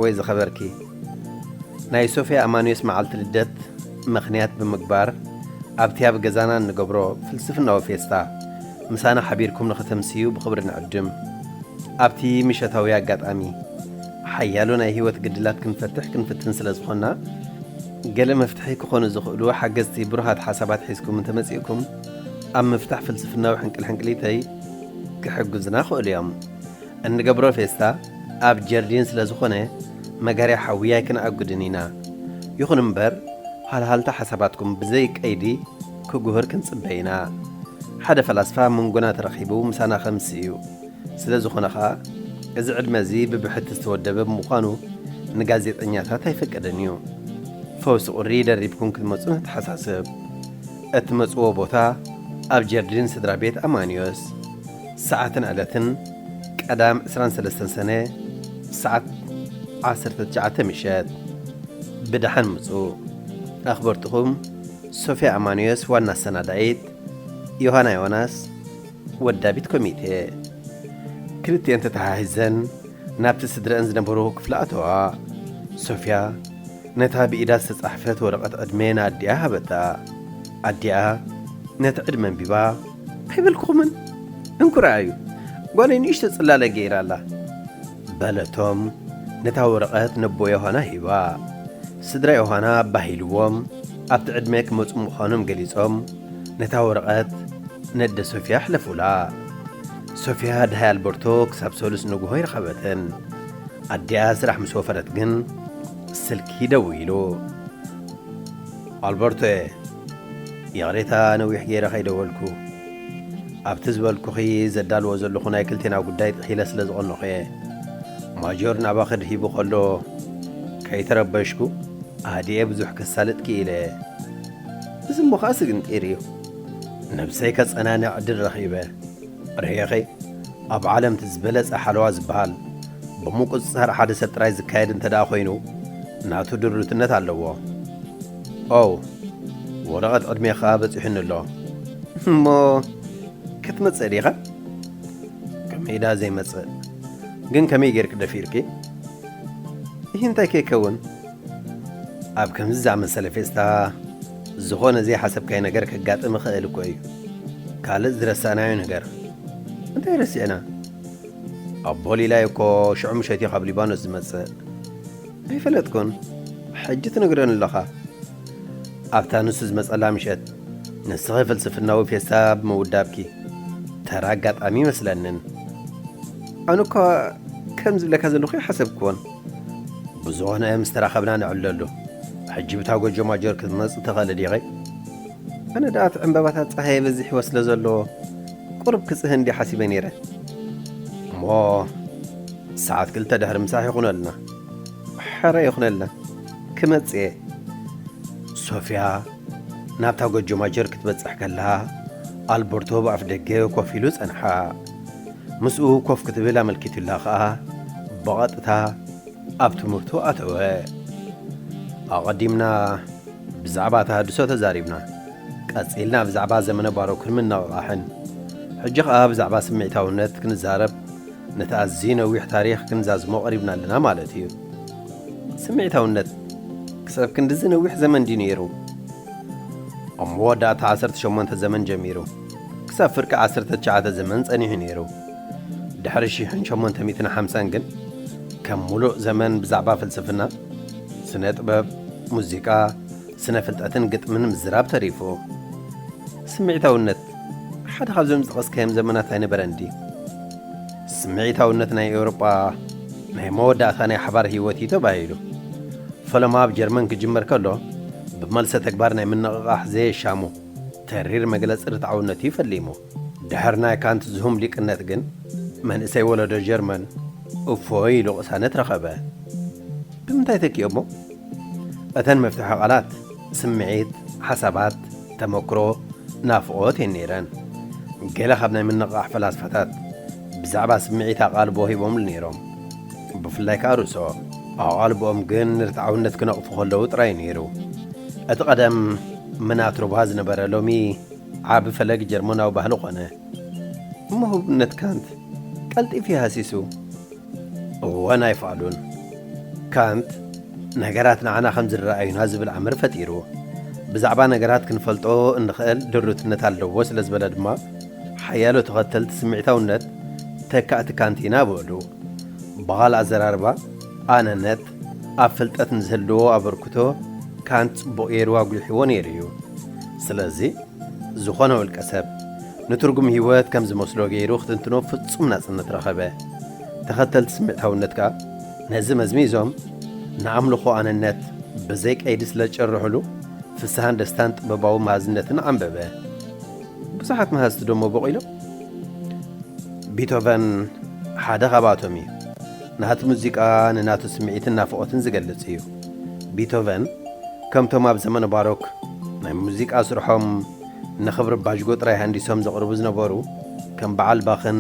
ወይ ዝኸበርኪ፣ ናይ ሶፍያ ኣማኑዮስ መዓልቲ ልደት ምኽንያት ብምግባር፣ ኣብቲ ኣብ ገዛና እንገብሮ ፍልስፍናዊ ፌስታ፣ ምሳና ሓቢርኩም ንኸተምስዩ ብኽብሪ ንዕድም። ኣብቲ ምሸታዊ ኣጋጣሚ፣ ሓያሎ ናይ ህይወት ግድላት ክንፈትሕ ክንፍትን ስለ ዝኾንና፣ ገለ መፍትሒ ክኾኑ ዝኽእሉ ሓገዝቲ ብሩሃት ሓሳባት ሒዝኩም እንተመጺእኩም፣ ኣብ ምፍታሕ ፍልስፍናዊ ሕንቅልሕንቅሊተይ ክሕግዙና ይኽእሉ እዮም። እንገብሮ ፌስታ ኣብ ጀርዲን ስለ ዝኾነ፣ መጋርያ ሓዊ ኣይክነኣጉድን ኢና። ይኹን እምበር፣ ሃልሃልታ ሓሳባትኩም ብዘይ ቀይዲ ክጉህር ክንጽበ ኢና። ሓደ ፈላስፋ ኣብ መንጎና ተረኺቡ ምሳና ከምሲ እዩ። ስለ ዝኾነ ኸኣ፣ እዚ ዕድመ እዚ ብብሕቲ ዝተወደበ ብምዃኑ፣ ንጋዜጠኛታት ኣይፈቅድን እዩ። ፈውሲ ቁሪ ደሪብኩም ክትመጹ ነተሓሳስብ። እትመጽዎ ቦታ ኣብ ጀርዲን ስድራ ቤት ኣማኒዮስ። ሰዓትን ዕለትን ቀዳም ዕስራን ሰለስተን ሰነ ሰዓት ዓሰርተ ትሽዓተ ምሸት። ብደሓን ምጹ። ኣኽበርትኹም ሶፍያ ኣማኒዮስ ዋና ኣሰናዳኢት፣ ዮሃና ዮናስ ወዳቢት ኮሚቴ። ክልቲኤን ተተሓሒዘን ናብቲ ስድረአን ዝነበሩ ክፍሊ ኣተዋ። ሶፍያ ነታ ብኢዳ ዝተጻሕፈት ወረቐት ዕድመ ንኣዲኣ ሃበታ። ኣዲኣ ነቲ ዕድመ ኣንቢባ፣ "ኣይበልኩኹምን? እንኩ ረኣዩ፣ ጓለይ ንእሽቶ ጽላለ ገይራ ኣላ" በለቶም ነታ ወረቐት ነቦ ዮሃና ሂባ። ስድራ ዮሃና ኣባሂልዎም ኣብቲ ዕድመ ክመጹ ምዃኖም ገሊጾም ነታ ወረቐት ነደ ሶፍያ ኣሕለፉላ። ሶፍያ ደሃይ ኣልበርቶ ክሳብ ሰሉስ ንግሆ ኣይረኸበትን። ኣዲኣ ስራሕ ምስ ወፈረት ግን ስልኪ ደዊሉ። "ኣልበርቶየ፣ ይቕሬታ ነዊሕ ገይረ ከይደወልኩ። ኣብቲ ዝበልኩኺ ዘዳልዎ ዘለኹ ናይ ክልቴና ጉዳይ ጥሒለ ስለ ዝቐነኹ እየ። ማጆር ናባኺ ድሂቡ ከሎ ከይተረበሽኩ ኣህዲኤ ብዙሕ ከሳልጥ ክኢለ እየ። እዚ እሞ ኸኣ ስግንጢር እዩ። ነብሰይ ከጸናንዕ ዕድል ረኺበ። ርሄኸይ ኣብ ዓለም እቲ ዝበለጸ ሓለዋ ዝበሃል ብምቁጽጻር ሓደ ሰብ ጥራይ ዝካየድ እንተ ደኣ ኮይኑ፣ ናቱ ድሩትነት ኣለዎ። ኦው፣ ወረቐት ዕድሜ ኸኣ በጺሑኒ ኣሎ። እሞ ክትመጽእ ዲኻ?" "ከመይ ደኣ ዘይመጽእ? ግን ከመይ ጌርኪ ደፊርኪ? ይህ እንታይ ከይከውን?" ኣብ ከምዚ ዝኣመሰለ ፌስታ ዝኾነ ዘይሓሰብካዮ ነገር ከጋጥም ይኽእል እኮ እዩ። ካልእ ዝረሳእናዮ ነገር? እንታይ ረሲዕና? ኣቦ ሊላይ እኮ ሽዑ ምሸት እዩ ካብ ሊባኖስ ዝመጽእ። ኣይፈለጥኩን። ሕጂ ትነግረኒ ኣለኻ። ኣብታ ንሱ ዝመጸላ ምሸት ንስኺ ፍልስፍናዊ ፌስታ ብምውዳብኪ ተራ ኣጋጣሚ ይመስለንን። ኣነ እኳ ከም ዝብለካ ዘለኹ ኣይሓሰብክዎን። ብዝኾነ ምስ ተራኸብና ንዕለሉ። ሕጂ ብታ ጎጆ ማጆር ክትመጽእ ትኽእሊ ዲኺ? ኣነ ደኣ እቲ ዕምባባታት ጸሃየ በዚሕዎ ስለ ዘሎ ቁሩብ ክጽህን ድየ ሓሲበ ነይረ። እሞ ሰዓት ክልተ ድሕሪ ምሳሕ ይኹነልና። ሕራይ ይኹነልና። ክመጽእ እየ። ሶፍያ ናብታ ጎጆ ማጀር ክትበጽሕ ከላ ኣልበርቶ ብኣፍ ደገ ኮፍ ኢሉ ጸንሓ። ምስኡ ኮፍ ክትብል ኣመልኪቱላ ኸኣ ብቐጥታ ኣብ ትምህርቱ ኣተወ። ኣቐዲምና ብዛዕባ ተሃድሶ ተዛሪብና፣ ቀጺልና ብዛዕባ ዘመነ ባሮክን ምንቕቓሕን፣ ሕጂ ኸኣ ብዛዕባ ስምዒታውነት ክንዛረብ ነቲ ኣዝዩ ነዊሕ ታሪኽ ክንዛዝሞ ቀሪብና ኣለና ማለት እዩ። ስምዒታውነት ክሳብ ክንድዚ ነዊሕ ዘመን ድዩ ነይሩ? ኣብ መወዳእታ ዓሰርተ ሸሞንተ ዘመን ጀሚሩ ክሳብ ፍርቂ ዓሰርተ ትሽዓተ ዘመን ጸኒሑ ነይሩ። ድሕሪ ሽሕን ሸሞንተ ሚእትን ሓምሳን ግን ከም ሙሉእ ዘመን ብዛዕባ ፍልስፍና፣ ስነ ጥበብ፣ ሙዚቃ፣ ስነ ፍልጠትን ግጥምን ምዝራብ ተሪፉ። ስምዒታውነት ሓደ ካብዞም ዝጠቐስካዮም ዘመናት ኣይነበረን ድዩ? ስምዒታውነት ናይ ኤውሮጳ ናይ መወዳእታ ናይ ሓባር ህይወት እዩ ተባሂሉ። ፈለማ ኣብ ጀርመን ክጅመር ከሎ፣ ብመልሰ ተግባር ናይ ምንቕቓሕ ዘየሻሙ ተሪር መግለጺ ርትዓውነት እዩ ፈሊሙ። ድሕሪ ናይ ካንት ዝሁም ሊቅነት ግን፣ መንእሰይ ወለዶ ጀርመን እፎይ ኢሉ ቅሳነት ረኸበ። ብምንታይ ተኪኦሞ? እተን መፍትሒ ቃላት ስምዒት፣ ሓሳባት፣ ተመክሮ፣ ናፍቖት እየን ነይረን። ገለ ካብ ናይ ምንቕቓሕ ፈላስፋታት ብዛዕባ ስምዒት ኣቓልቦ ሂቦምሉ ነይሮም። ብፍላይ ከኣ ሩሶ። ኣቓልቦኦም ግን ንርትዓውነት ክነቕፉ ከለዉ ጥራይ ነይሩ። እቲ ቀደም ምናት ሩባ ዝነበረ ሎሚ ዓቢ ፈለግ ጀርመናዊ ባህሊ ኾነ። እሞ ህቡብነት ካንት ቀልጢፉ እዩ ሃሲሱ። እወ፣ ኣይፋሉን። ካንት ነገራት ንዓና ከም ዝረኣዩና ዝብል ኣምር ፈጢሩ። ብዛዕባ ነገራት ክንፈልጦ እንኽእል ድሩትነት ኣለዎ ስለ ዝበለ ድማ፣ ሓያሎ ተኸተልቲ ስምዒታውነት ተካእቲ ካንት ኢና በሉ። ብኻልእ ኣዘራርባ፣ ኣነነት ኣብ ፍልጠት ንዝህልዎ ኣበርክቶ ካንት ጽቡቕ ገይሩ ኣጉሊሕዎ ነይሩ እዩ። ስለዚ፣ ዝኾነ ውልቀ ሰብ ንትርጉም ህይወት ከም ዝመስሎ ገይሩ ክትንትኖ ፍጹም ናጽነት ረኸበ። ተኸተልቲ ስምዒታውነት ከኣ ነዚ መዝሚዞም ንኣምልኾ ኣነነት ብዘይ ቀይዲ ስለ ዝጨርሕሉ፣ ፍስሃን ደስታን ጥበባዊ መሃዝነትን ዓንበበ። ብዙሓት መሃዝቲ ደሞ በቒሎም። ቢቶቨን ሓደ ካብኣቶም እዩ። ናቱ ሙዚቃ ንናቱ ስምዒትን ናፍቖትን ዝገልጽ እዩ። ቢቶቨን ከምቶም ኣብ ዘመነ ባሮክ ናይ ሙዚቃ ስርሖም ንኽብሪ ባጅጎ ጥራይ ሃንዲሶም ዘቕርቡ ዝነበሩ ከም በዓል ባኽን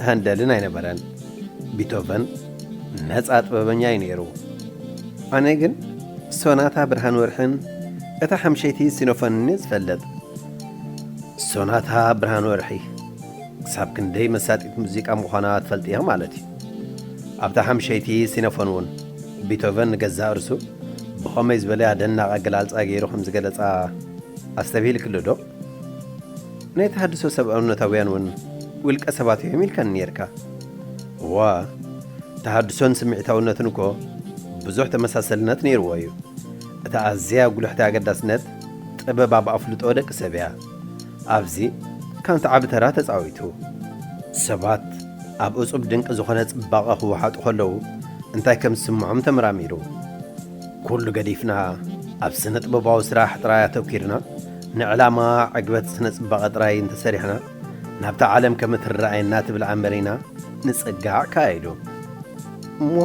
ሃንደልን ኣይነበረን። ቢቶቨን ነጻ ጥበበኛ እዩ ነይሩ። ኣነ ግን ሶናታ ብርሃን ወርሕን እታ ሓምሸይቲ ሲኖፎንን እየ ዝፈልጥ። ሶናታ ብርሃን ወርሒ ክሳብ ክንደይ መሳጢት ሙዚቃ ምዃና ትፈልጥዮ ማለት እዩ። ኣብታ ሓምሸይቲ ሲኖፎን እውን ቢቶቨን ንገዛእ ርእሱ ብኸመይ ዝበለ ኣደናቒ ኣገላልጻ ገይሩ ከም ዝገለጻ ኣስተብሂልክሉ ዶ? ናይ ተሃድሶ ሰብኣውነታውያን እውን ውልቀ ሰባት እዮም ኢልካኒ ነይርካ። እዋ፣ ተሃድሶን ስምዒታውነትን እኮ ብዙሕ ተመሳሰልነት ነይርዎ እዩ። እታ ኣዝያ ጉልሕቲ ኣገዳስነት ጥበብ ኣብ ኣፍልጦ ደቂ ሰብ እያ። ኣብዚ ካንት ዓቢ ተራ ተጻዊቱ። ሰባት ኣብ እጹብ ድንቂ ዝኾነ ጽባቐ ክወሓጡ ከለዉ እንታይ ከም ዝስምዖም ተመራሚሩ። ኩሉ ገዲፍና ኣብ ስነ ጥበባዊ ስራሕ ጥራይ ኣተኲርና፣ ንዕላማ ዕግበት ስነ ጽባቐ ጥራይ እንተሰሪሕና፣ ናብታ ዓለም ከም እትረኣየና ትብል ኣመሪና ንጽጋዕ ከኣ ኢሉ። እሞ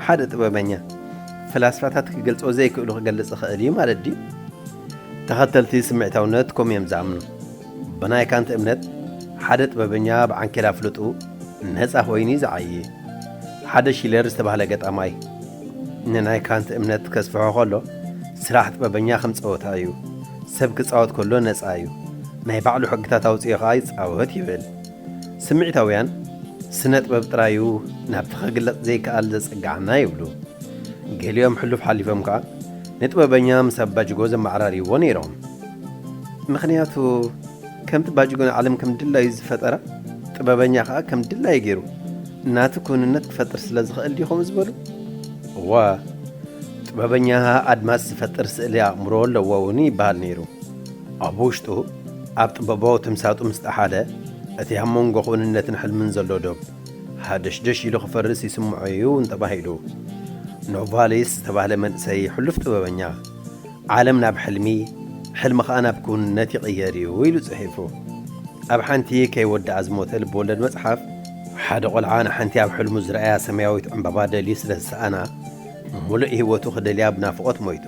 ሓደ ጥበበኛ፣ ፈላስፋታት ክገልጾ ዘይክእሉ ክገልጽ ይኽእል እዩ ማለት ድዩ? ተኸተልቲ ስምዒታውነት ከምኡ እዮም ዝኣምኑ። ብናይ ካንት እምነት፣ ሓደ ጥበበኛ ብዓንኬል ኣፍልጡ ነጻ ኮይኑ እዩ ዝዓዪ። ሓደ ሺለር ዝተባህለ ገጣማይ፣ ንናይ ካንት እምነት ከስፍሖ ከሎ፣ ስራሕ ጥበበኛ ከም ጸወታ እዩ። ሰብ ክጻወት ከሎ ነጻ እዩ። ናይ ባዕሉ ሕግታት ኣውጺኡ ኸኣ ይጻወት ይብል። ስምዒታውያን፣ ስነ ጥበብ ጥራይ እዩ ናብቲ ክግለጽ ዘይከኣል ዘጸግዓና ይብሉ። ገሊኦም ሕሉፍ ሓሊፎም ከኣ ንጥበበኛ ምስ ኣባጅጎ ዘመዓራርይዎ ነይሮም። ምኽንያቱ ከምቲ ባጅጎ ንዓለም ከም ድላዩ ዝፈጠራ፣ ጥበበኛ ከኣ ከም ድላዩ ገይሩ ናቱ ክውንነት ክፈጥር ስለ ዝኽእል ድዩ ከምኡ ዝበሉ? እወ፣ ጥበበኛ ኣድማስ ዝፈጥር ስእሊ ኣእምሮ ኣለዎ እውን ይበሃል ነይሩ። ኣብ ውሽጡ ኣብ ጥበባዊ ተምሳጡ ምስ ጠሓለ፣ እቲ ኣብ መንጎ ክውንነትን ሕልምን ዘሎ ዶብ ሃደሽደሽ ኢሉ ክፈርስ ይስምዖ እዩ እንተባሂሉ። ኖቫሊስ ዝተባህለ መንእሰይ ሕሉፍ ጥበበኛ፣ ዓለም ናብ ሕልሚ፣ ሕልሚ ኸኣ ናብ ክውንነት ይቕየር እዩ ኢሉ ጽሒፉ። ኣብ ሓንቲ ከይወድኣ ዝሞተ ልብወለድ መጽሓፍ፣ ሓደ ቖልዓ ንሓንቲ ኣብ ሕልሙ ዝረኣያ ሰማያዊት ዕምባባ ደልዩ ስለ ዝሰኣና፣ ሙሉእ ህይወቱ ክደልያ ብናፍቖት ሞይቱ።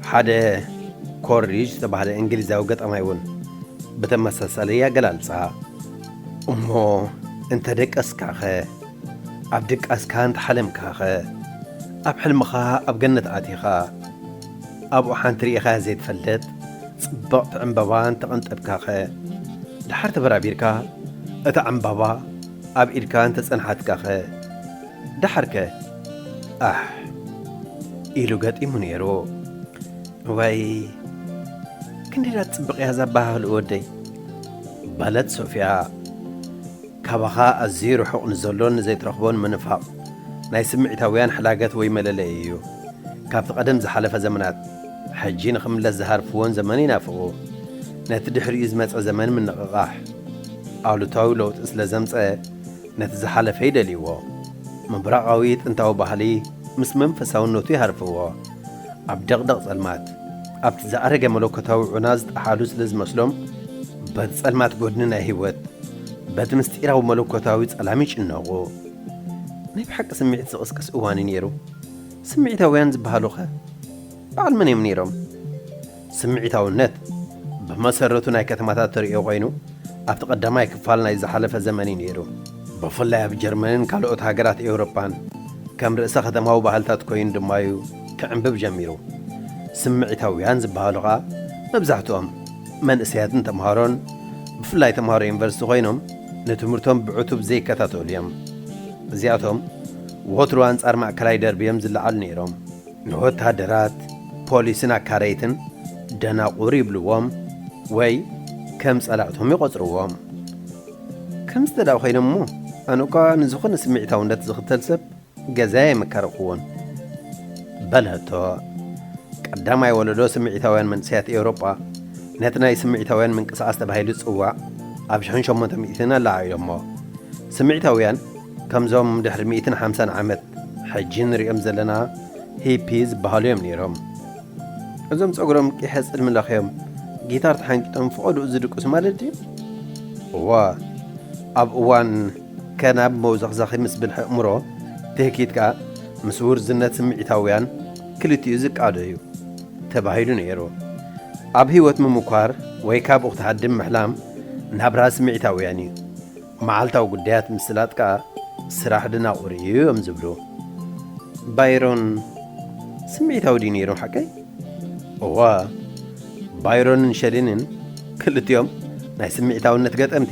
ሓደ ኮሪጅ ዝተባህለ እንግሊዛዊ ገጣማይ እውን ብተመሳሳሊ ኣገላልጻ፣ "እሞ እንተ ደቀስካኸ? ኣብ ድቃስካ እንተ ሓለምካኸ? ኣብ ሕልምኻ ኣብ ገነት ኣቲኻ፣ ኣብኡ ሓንቲ ርኢኻያ ዘይትፈልጥ ጽብቕቲ ዕምባባ እንተ ቐንጠብካኸ? ደሓር ተበራቢርካ፣ እታ ዕምባባ ኣብ ኢድካ እንተ ጸንሓትካኸ? ደሓርከ?" ኣሕ ኢሉ ገጢሙ ነይሩ። "ዋይ፣ ክንደይ ደኣ ትጽብቕ እያ እዛ ኣበሃህልኡ ወደይ!" በለት ሶፍያ። "ካባኻ ኣዝዩ ርሑቕ ንዘሎን ንዘይትረኽቦን ምንፋቕ ናይ ስምዒታውያን ሕላገት ወይ መለለዪ እዩ። ካብቲ ቀደም ዝሓለፈ ዘመናት፣ ሕጂ ንኽምለስ ዝሃርፍዎን ዘመን ይናፍቑ። ነቲ ድሕሪኡ ዝመጸ ዘመን ምንቕቓሕ ኣሉታዊ ለውጢ ስለ ዘምጸ፣ ነቲ ዝሓለፈ ይደልይዎ። ምብራቓዊ ጥንታዊ ባህሊ ምስ መንፈሳውነቱ ይሃርፍዎ። ኣብ ደቕደቕ ጸልማት፣ ኣብቲ ዝኣረገ መለኮታዊ ዑና ዝጠሓሉ ስለ ዝመስሎም፣ በቲ ጸልማት ጎድኒ ናይ ህይወት፣ በቲ ምስጢራዊ መለኮታዊ ጸላም ይጭነቑ። ናይ ብሓቂ ስምዒት ዝቕስቅስ እዋን እዩ ነይሩ። ስምዒታውያን ዝበሃሉኸ በዓል መን እዮም ነይሮም?" ስምዒታውነት ብመሰረቱ ናይ ከተማታት ተርእዮ ኮይኑ፣ ኣብቲ ቀዳማይ ክፋል ናይ ዝሓለፈ ዘመን እዩ ነይሩ። ብፍላይ ኣብ ጀርመንን ካልኦት ሃገራት ኤውሮጳን ከም ርእሰ ከተማዊ ባህልታት ኮይኑ ድማ እዩ ክዕምብብ ጀሚሩ። ስምዒታውያን ዝበሃሉ ኸኣ መብዛሕትኦም መንእሰያትን ተምሃሮን፣ ብፍላይ ተምሃሮ ዩኒቨርሲቲ ኮይኖም ንትምህርቶም ብዕቱብ ዘይከታተሉ እዮም። እዚኣቶም ወትሩ ኣንጻር ማእከላይ ደርቢ እዮም ዝለዓሉ ነይሮም። ንወታደራት፣ ፖሊስን ኣካረይትን ደናቑር ይብልዎም ወይ ከም ጸላእቶም ይቖጽርዎም። ከምዚ እንተ ደኣ ኮይኖም እሞ፣ ኣነ እኳ ንዝኾነ ስምዒታውነት ዝኽተል ሰብ ገዛይ ኣይምከርኽዎን። በለቶ። ቀዳማይ ወለዶ ስምዒታውያን መንእሰያት ኤውሮጳ ነቲ ናይ ስምዒታውያን ምንቅስቓስ ተባሂሉ ዝጽዋዕ ኣብ ሽሕን ሸሞንተ ሚእትን ኣለዓዒሎሞ። ስምዒታውያን ከምዞም ድሕሪ ሚእትን ሓምሳን ዓመት ሕጂ ንሪኦም ዘለና ሂፒ ዝበሃሉ እዮም ነይሮም። እዞም ጸጉሮም ቂሐ ጽልሚ ለኽዮም ጊታር ተሓንቂጦም ፈቐድኡ ዝድቅሱ ማለት ድዩ? እዋ፣ ኣብ እዋን ከናብ መውዘኽዛኺ ምስ ብልሒ ኣእምሮ ትህኪት ከኣ ምስ ውርዝነት ስምዒታውያን ክልቲኡ ዝቃዶ እዩ ተባሂሉ ነይሩ። ኣብ ህይወት ምምኳር ወይ ካብኡ ክትሃድም ምሕላም ናብራ ስምዒታውያን እዩ። መዓልታዊ ጉዳያት ምስላጥ ከኣ ስራሕ ደናቑር እዩ እዮም ዝብሉ። ባይሮን ስምዒታዊ ድዩ ነይሩ ሓቀይ? እወ፣ ባይሮንን ሸሊንን ክልቲኦም ናይ ስምዒታውነት ገጠምቲ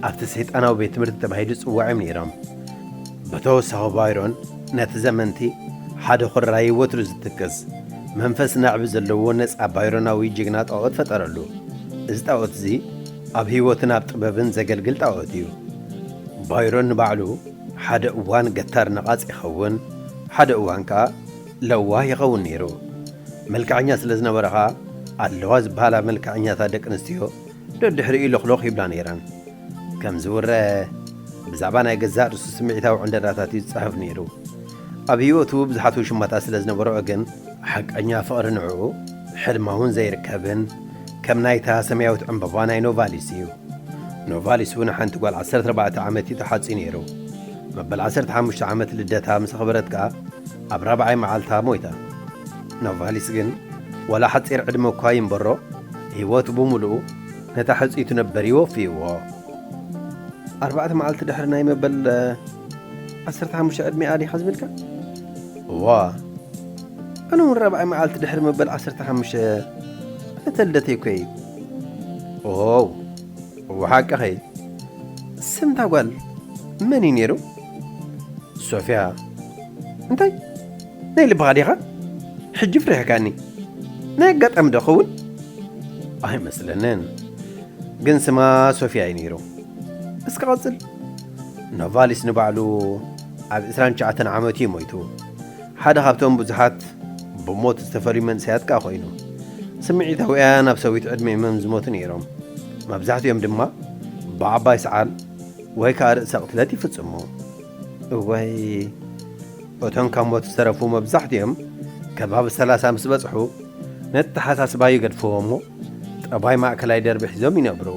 ኣብቲ ሰይጣናዊ ቤት ትምህርቲ ተባሂሉ ዝጽዋዕ እዮም ነይሮም። ብተወሳኺ ባይሮን ነቲ ዘመንቲ ሓደ ኹራይ ወትሩ ዝትክዝ መንፈስ ናዕቢ ዘለዎ ነጻ ባይሮናዊ ጅግና ጣኦት ፈጠረሉ። እዚ ጣኦት እዚ ኣብ ህይወትን ኣብ ጥበብን ዘገልግል ጣኦት እዩ። ባይሮን ንባዕሉ ሓደ እዋን ገታር ነቓጽ ይኸውን፣ ሓደ እዋን ከኣ ለዋህ ይኸውን ነይሩ። መልክዐኛ ስለ ዝነበረ ኸኣ ኣለዋ ዝበሃላ መልክዐኛታት ደቂ ኣንስትዮ ደድሕሪኡ ሎኽሎኽ ይብላ ነይረን። ከም ዝውረ ብዛዕባ ናይ ገዛእ ርእሱ ስምዒታዊ ዕንደራታት እዩ ዝጽሕፍ ነይሩ። ኣብ ህይወቱ ብዙሓት ውሽማታት ስለ ዝነበርኦ ግን ሓቀኛ ፍቕሪ ንዕኡ ሕልማውን ዘይርከብን ከም ናይታ ሰማያዊት ዕምባባ ናይ ኖቫሊስ እዩ። ኖቫሊስ እውን ሓንቲ ጓል ዓሰርተ ኣርባዕተ ዓመት እዩ ተሓጽዩ ነይሩ። መበል ዓሰርተ ሓሙሽተ ዓመት ልደታ ምስ ኣኽበረት ከኣ ኣብ ራብዓይ መዓልታ ሞይታ። ኖቫሊስ ግን ዋላ ሓጺር ዕድመ እኳ ይንበሮ፣ ህይወቱ ብምሉኡ ነታ ሕጽይቱ ነበር እዩ ወፍይዎ። ኣርባዕተ መዓልቲ ድሕሪ ናይ መበል ዓሰርተ ሓሙሽተ ዕድሜኣ ዲኻ ዝብልካ? እዋ። ኣነ እውን ራብዓይ መዓልቲ ድሕሪ መበል ዓሰርተ ሓሙሽተ ዕለተ ልደተይ እኮ እዩ። ኦው፣ እወ ሓቅኺ። ስም እታ ጓል መን እዩ ነይሩ? ሶፍያ። እንታይ? ናይ ልብኻ ዲኻ? ሕጂ ፍሪሕካኒ። ናይ ኣጋጣሚ ዶ ኸውን? ኣይመስለንን። ግን ስማ ሶፍያ እዩ ነይሩ። እስኪ ቀጽል። ኖቫሊስ ንባዕሉ ኣብ ዕስራን ትሽዓተን ዓመቱ እዩ ሞይቱ። ሓደ ካብቶም ብዙሓት ብሞት ዝተፈልዩ መንእሰያት ከኣ ኮይኑ። ስምዒታውያን ኣብ ሰዊት ዕድመ እዮም ዝሞቱ ነይሮም። መብዛሕትኦም ድማ ብዓባይ ሰዓል ወይ ከኣ ርእሰ ቅትለት ይፍጽሙ። እዋይ፣ እቶም ካብ ሞት ዝተረፉ መብዛሕትኦም ከባቢ ሰላሳ ምስ በጽሑ ነተሓሳስባ ይገድፍዎ እሞ ጠባይ ማእከላይ ደርቢ ሒዞም ይነብሩ።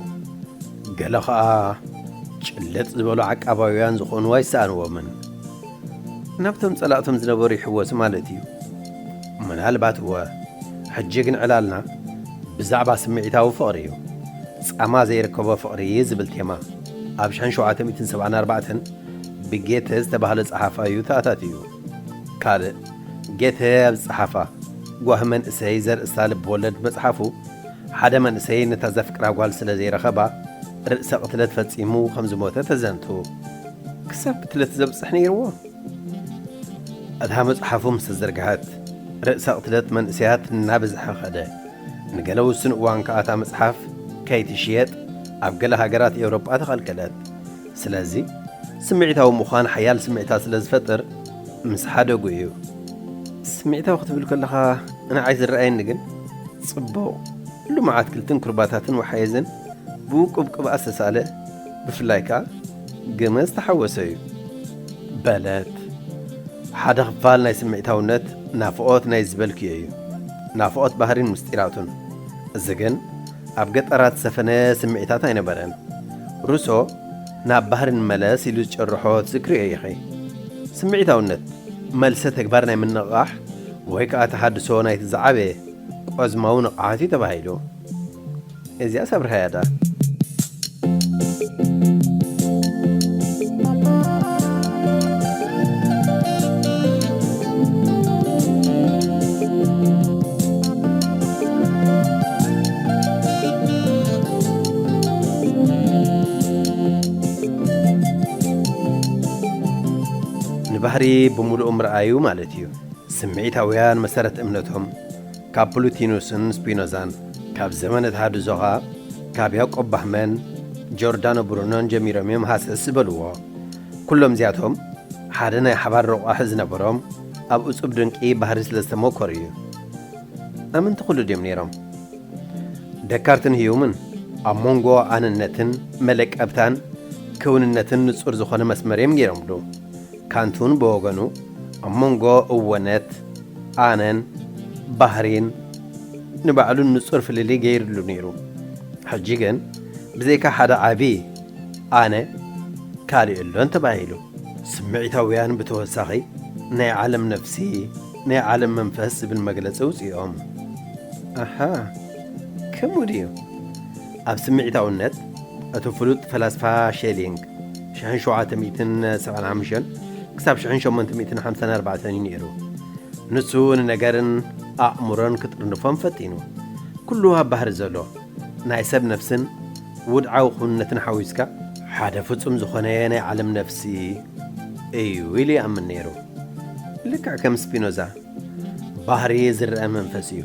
ገለ ኸኣ ጭልጥ ዝበሉ ዓቃባውያን ዝኾኑ ኣይሰኣንዎምን። ናብቶም ጸላእቶም ዝነበሩ ይሕወሱ ማለት እዩ። ምናልባት እወ። ሕጂ ግን ዕላልና ብዛዕባ ስምዒታዊ ፍቕሪ እዩ። ጻማ ዘይርከቦ ፍቕሪ ዝብል ቴማ ኣብ ሽሕን ሸውዓተ ሚእትን ሰብዓን ኣርባዕተን ብጌተ ዝተባህለ ጸሓፋ እዩ ተኣታትዩ። ካልእ፣ ጌተ ኣብ ዝጸሓፋ ጓሂ መንእሰይ ዘርእስታ ልብ ወለድ መጽሓፉ፣ ሓደ መንእሰይ ነታ ዘፍቅራ ጓል ስለ ዘይረኸባ ርእሰ ቅትለት ፈጺሙ ከም ዝሞተ ተዘንቱ። ክሳብ ቅትለት ዘብጽሕ ነይርዎ? እታ መጽሓፉ ምስ ተዘርግሐት፣ ርእሰ ቅትለት መንእሰያት እናበዝሐ ኸደ። ንገለ ውሱን እዋን ከኣ እታ መጽሓፍ ከይትሽየጥ ኣብ ገለ ሃገራት ኤውሮጳ ተኸልከለት። ስለዚ፣ ስምዒታዊ ምዃን ሓያል ስምዒታት ስለ ዝፈጥር፣ ምስ ሓደጉ እዩ። ስምዒታዊ ክትብል ከለኻ ንዓይ ዝረኣየኒ ግን፣ ጽቡቕ፣ ልሙዓት ኣትክልትን ኩርባታትን ወሓየዝን ብውቁብ ቅብኣት ዝተሳእለ፣ ብፍላይ ከኣ ግመ ዝተሓወሶ እዩ። በለት። ሓደ ክፋል ናይ ስምዒታውነት ናፍቖት ናይ ዝበልክዮ እዩ። ናፍቖት ባህሪን ምስጢራቱን። እዚ ግን ኣብ ገጠራት ዝሰፈነ ስምዒታት ኣይነበረን። ሩሶ ናብ ባህሪ ንመለስ ኢሉ ዝጨርሖ ትዝክርዮ ኢኺ። ስምዒታውነት መልሰ ተግባር ናይ ምንቕቓሕ ወይ ከኣ ተሃድሶ ናይቲ ዝዓበየ ቆዝማዊ ንቕሓት እዩ ተባሂሉ። እዚኣስ ኣብርሃያ ደኣ። ንባህሪ ብምሉኡ ምርኣዩ ማለት እዩ። ስምዒታውያን መሰረት እምነቶም ካብ ፕሉቲኑስን ስፒኖዛን፣ ካብ ዘመነ ተሃድሶ ኸኣ ካብ ያዕቆብ ባህመን ጆርዳኖ ብሩኖን ጀሚሮም እዮም ሃሰስ ዝበልዎ። ኩሎም እዚኣቶም ሓደ ናይ ሓባር ረቋሒ ዝነበሮም ኣብ እጹብ ድንቂ ባህሪ ስለ ዝተመኮሩ እዩ። ኣመንቲ ኩሉ ድዮም ነይሮም? ደካርትን ህዩምን ኣብ መንጎ ኣነነትን መለቀብታን ክውንነትን ንጹር ዝኾነ መስመር እዮም ገይሮምሉ። ካንቱን ብወገኑ ኣብ መንጎ እወነት፣ ኣነን ባህሪን ንባዕሉ ንጹር ፍልልይ ገይሩሉ ነይሩ። ሕጂ ግን ብዘይካ ሓደ ዓቢ ኣነ ካልእ የሎን ተባሂሉ። ስምዒታውያን ብተወሳኺ ናይ ዓለም ነፍሲ፣ ናይ ዓለም መንፈስ ዝብል መግለጺ ኣውጺኦም። ኣሃ፣ ከምኡ ድዩ? ኣብ ስምዒታውነት እቲ ፍሉጥ ፈላስፋ ሼሊንግ ሽሕን ሸውዓተ ሚእትን ሰብዓን ሓሙሽተን ክሳብ ሽሕን ሸሞንተ ሚእትን ሓምሳን ኣርባዕተን እዩ ነይሩ። ንሱ ንነገርን ኣእምሮን ክጥርንፎም ፈቲኑ። ኩሉ ኣብ ባህሪ ዘሎ ናይ ሰብ ነፍስን ውድዓዊ ክውንነትን ሓዊስካ ሓደ ፍጹም ዝኾነ ናይ ዓለም ነፍሲ እዩ ኢሉ ይኣምን ነይሩ። ልክዕ ከም ስፒኖዛ፣ ባህሪ ዝረአ መንፈስ እዩ፣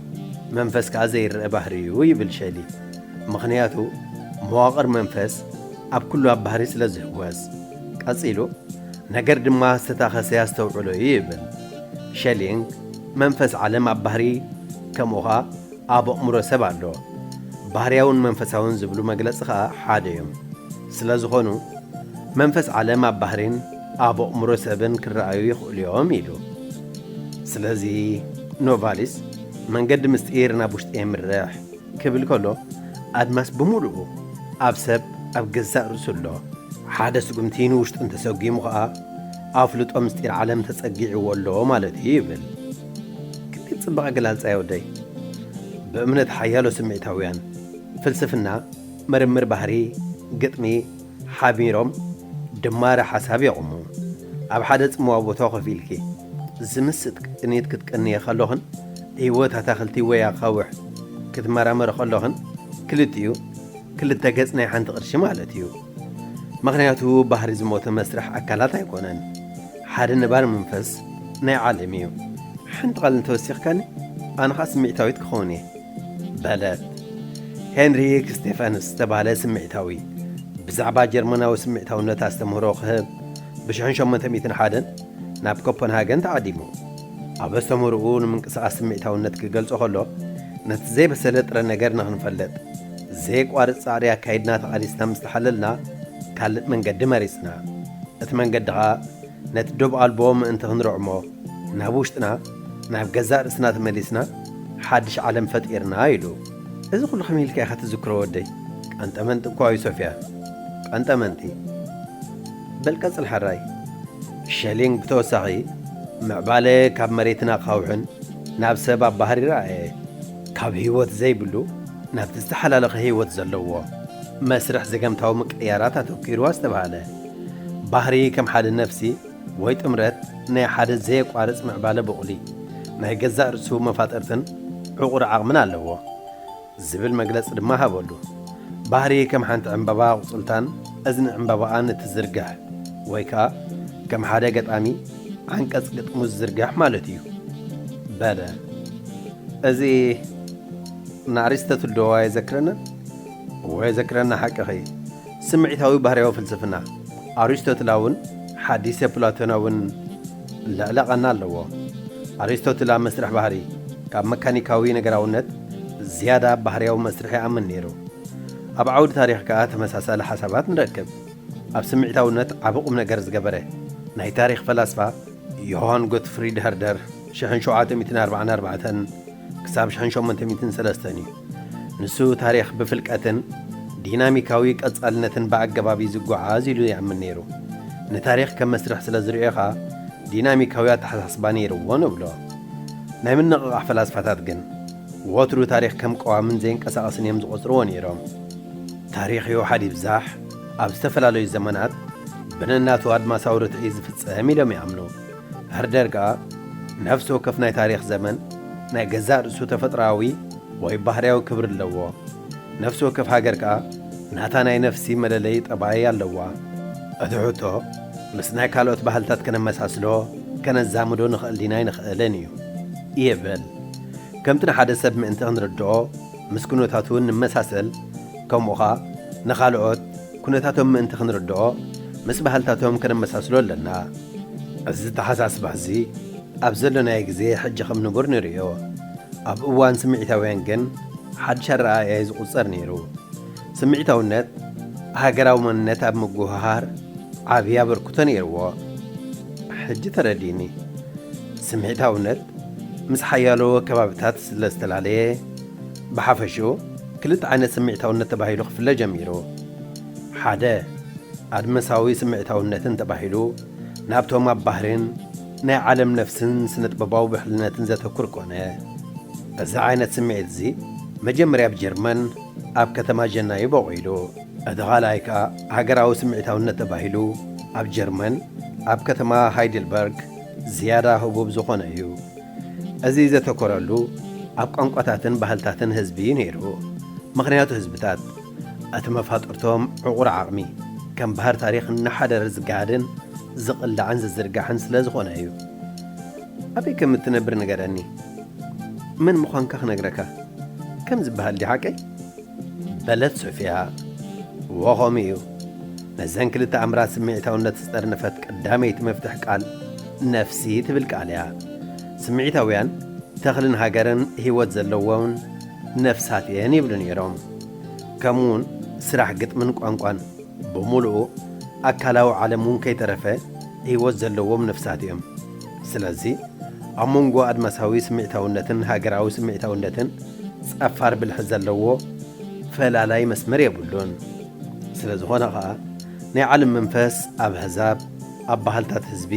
መንፈስ ከኣ ዘይረአ ባህሪ እዩ ይብል ሸሊ። ምኽንያቱ መዋቕር መንፈስ ኣብ ኩሉ ኣብ ባህሪ ስለ ዝህወስ። ቀጺሉ፣ ነገር ድማ ዝተታኸሰ ኣስተውዕሎ እዩ ይብል። ሸሊንግ፣ መንፈስ ዓለም ኣብ ባህሪ ከምኡ ኸኣ ኣብ ኣእምሮ ሰብ ኣሎ። ባህርያውን መንፈሳውን ዝብሉ መግለጺ ኸኣ ሓደ እዮም። ስለ ዝኾኑ፣ መንፈስ ዓለም ኣብ ባህሪን ኣብ ኣእምሮ ሰብን ክረኣዩ ይኽእሉ እዮም ኢሉ። ስለዚ፣ ኖቫሊስ መንገዲ ምስጢር ናብ ውሽጢ የምርሕ ክብል ከሎ፣ ኣድማስ ብምሉኡ ኣብ ሰብ ኣብ ገዛእ ርእሱ ኣሎ። ሓደ ስጉምቲ ንውሽጡ እንተሰጒሙ ኸኣ፣ ኣፍልጦ ምስጢር ዓለም ተጸጊዕዎ ኣሎ ማለት እዩ ይብል። ክንደይ ጽቡቕ ኣገላልጻ እዩ ወደይ። ብእምነት ሓያሎ ስምዒታውያን፣ ፍልስፍና፣ ምርምር ባህሪ፣ ግጥሚ፣ ሓቢሮም ድማረ ሓሳብ የቑሙ። ኣብ ሓደ ጽምዋ ቦታ ኮፍ ኢልኪ ዝምስጥ ቅኒት ክትቅንየ ከለኽን ህይወት ኣታኽልቲ ወይ ኣኻውሕ ክትመራመሪ ከለኽን ክልቲኡ ክልተ ገጽ ናይ ሓንቲ ቅርሺ ማለት እዩ። ምኽንያቱ ባህሪ ዝሞተ መስርሕ ኣካላት ኣይኮነን። ሓደ ነባሪ መንፈስ ናይ ዓለም እዩ። ሓንቲ ቃል እንተወሲኽካኒ ኣነ ኸኣ ስምዒታዊት ክኸውን እየ። በለት። ሄንሪክ ስቴፈንስ ዝተባህለ ስምዒታዊ ብዛዕባ ጀርመናዊ ስምዒታውነት ኣስተምህሮ ክህብ ብሽሕን ሸሞንተ ሚእትን ሓደን ናብ ኮፐንሃገን ተዓዲሙ። ኣብ ኣስተምህሮኡ ንምንቅስቓስ ስምዒታውነት ክገልጾ ከሎ፣ ነቲ ዘይበሰለ ጥረ ነገር ንኽንፈልጥ፣ ዘየቋርጽ ጻዕሪ ኣካይድና ተቓሊስና ምስ ተሓለልና፣ ካልእ መንገዲ መሪጽና። እቲ መንገዲ ኸኣ ነቲ ዶብ ኣልቦ ምእንቲ ክንርዕሞ፣ ናብ ውሽጥና፣ ናብ ገዛእ ርእስና ተመሊስና፣ ሓድሽ ዓለም ፈጢርና ኢሉ። እዚ ኩሉ ከመይ ኢልካ ኢኻ ትዝክሮ ወደይ? ቀንጠመንጢ እኳ እዩ ሶፍያ። ቀንጠመንጢ። በል ቀጽል ሓራይ። ሸሊንግ ብተወሳኺ ምዕባለ ካብ መሬትን ኣኻውሕን ናብ ሰብ ኣብ ባህሪ ረኣየ። ካብ ህይወት ዘይብሉ ናብቲ ዝተሓላለኸ ህይወት ዘለዎ መስርሕ ዘገምታዊ ምቅያራት ኣተኲሩ ኣስተብሃለ። ባህሪ ከም ሓደ ነፍሲ ወይ ጥምረት ናይ ሓደ ዘየቋርጽ ምዕባለ ብቑሊ ናይ ገዛእ ርእሱ መፋጥርትን ዕቑር ዓቕምን ኣለዎ። ዝብል መግለጺ ድማ ሃበሉ። ባህሪ ከም ሓንቲ ዕምባባ ኣቑጽልታን እዝኒ ዕምባባኣን እትዝርግሕ ወይ ከኣ ከም ሓደ ገጣሚ ዓንቀጽ ግጥሙ ዝዝርግሕ ማለት እዩ በለ። እዚ ንኣሪስቶትል ዶ ኣየዘክረንን? እወ የዘክረና፣ ሓቅኺ። ስምዒታዊ ባህርያዊ ፍልስፍና ኣሪስቶትላውን ሓዲሰ ፕላቶናውን ልዕለ ቓና ኣለዎ። ኣሪስቶትል ኣብ መስርሕ ባህሪ ካብ መካኒካዊ ነገራውነት ዝያዳ ኣብ ባህርያዊ መስርሕ ይኣምን ነይሩ። ኣብ ዓውዲ ታሪኽ ከኣ ተመሳሳሊ ሓሳባት ንረክብ። ኣብ ስምዒታውነት ዓቢ ቁም ነገር ዝገበረ ናይ ታሪኽ ፈላስፋ ዮሃን ጎትፍሪድ ሀርደር ሽሕን ሸውዓተ ሚእትን ኣርባዓን ኣርባዕተን ክሳብ ሽሕን ሸሞንተ ሚእትን ሰለስተን እዩ። ንሱ ታሪኽ ብፍልቀትን ዲናሚካዊ ቀጻልነትን ብኣገባብ እዩ ዝጓዓዝ ኢሉ ይኣምን ነይሩ። ንታሪኽ ከም መስርሕ ስለ ዝርእዮ ኸኣ ዲናሚካዊ ኣተሓሳስባ ነይርዎ ንብሎ። ናይ ምንቕቓሕ ፈላስፋታት ግን ወትሩ ታሪኽ ከም ቀዋምን ዘየንቀሳቐስን እዮም ዝቖጽርዎ ነይሮም። ታሪኽ ይውሓድ ይብዛሕ ኣብ ዝተፈላለዩ ዘመናት ብነናቱ ኣድማሳዊ ርትዒ ዝፍጸም ኢሎም ይኣምኑ። ሀርደር ከኣ ነፍሲ ወከፍ ናይ ታሪኽ ዘመን ናይ ገዛእ ርእሱ ተፈጥሮኣዊ ወይ ባህርያዊ ክብሪ ኣለዎ። ነፍሲ ወከፍ ሃገር ከኣ ናታ ናይ ነፍሲ መለለዪ ጠባይ ኣለዋ። እቲ ሕቶ ምስ ናይ ካልኦት ባህልታት ከነመሳስሎ ከነዛምዶ ንኽእል ዲና ኣይንኽእልን እዩ ይብል። ከምቲ ንሓደ ሰብ ምእንቲ ክንርድኦ ምስ ኩነታቱ እንመሳሰል፣ ከምኡ ኸኣ ንኻልኦት ኩነታቶም ምእንቲ ክንርድኦ ምስ ባህልታቶም ከነመሳስሎ ኣለና። እዚ ኣተሓሳስባ እዚ ኣብ ዘሎናዮ ግዜ ሕጂ ከም ንቡር ንርእዮ። ኣብ እዋን ስምዒታውያን ግን ሓድሽ ኣረኣእያ እዩ ዝቑጸር ነይሩ። ስምዒታውነት ሃገራዊ መንነት ኣብ ምጉህሃር ዓቢ ኣበርክቶ ነይርዎ። ሕጂ ተረዲኒ። ስምዒታውነት ምስ ሓያሎ ከባብታት ስለ ዝተላለየ፣ ብሓፈሽኡ ክልተ ዓይነት ስምዒታውነት ተባሂሉ ክፍለ ጀሚሩ። ሓደ ኣድመሳዊ ስምዒታውነትን ተባሂሉ ናብቶም ኣብ ባህርን ናይ ዓለም ነፍስን ስነጥበባዊ ብሕልነትን ዘተኩር ኮነ። እዚ ዓይነት ስምዒት እዚ መጀመርያ ኣብ ጀርመን ኣብ ከተማ ጀና እዩ በቑሉ። እቲ ካልኣይ ከኣ ሃገራዊ ስምዒታውነት ተባሂሉ ኣብ ጀርመን ኣብ ከተማ ሃይደልበርግ ዝያዳ ህቡብ ዝኾነ እዩ። እዚ ዘተኮረሉ ኣብ ቋንቋታትን ባህልታትን ህዝቢ እዩ ነይሩ። ምኽንያቱ ህዝብታት እቲ መፋጥርቶም ዕቑር ዓቕሚ ከም ባህር ታሪኽ እናሓደረ ዝገሃድን ዝቕላዕን ዝዝርጋሕን ስለ ዝኾነ እዩ። ኣበይ ከም እትነብር ንገረኒ፣ መን ምዃንካ ክነግረካ ከም ዝበሃል ድዩ ሓቀይ? በለት ሶፊያ። እወ ከምኡ እዩ። ነዘን ክልተ ኣምራት ስምዒታውነት ዝጠርነፈት ቀዳመይቲ መፍትሕ ቃል ነፍሲ ትብል ቃል እያ። ስምዒታውያን ተኽልን ሃገርን ህይወት ዘለዎም ነፍሳት እየን ይብሉ ነይሮም። ከምኡውን ስራሕ ግጥምን ቋንቋን ብምሉኡ ኣካላዊ ዓለም እውን ከይተረፈ ህይወት ዘለዎም ነፍሳት እዮም። ስለዚ ኣብ መንጎ ኣድማሳዊ ስምዒታውነትን ሃገራዊ ስምዒታውነትን ጸፋር ብልሒ ዘለዎ ፈላላይ መስመር የብሉን። ስለ ዝኾነ ኸኣ ናይ ዓለም መንፈስ ኣብ ኣህዛብ፣ ኣብ ባህልታት ህዝቢ፣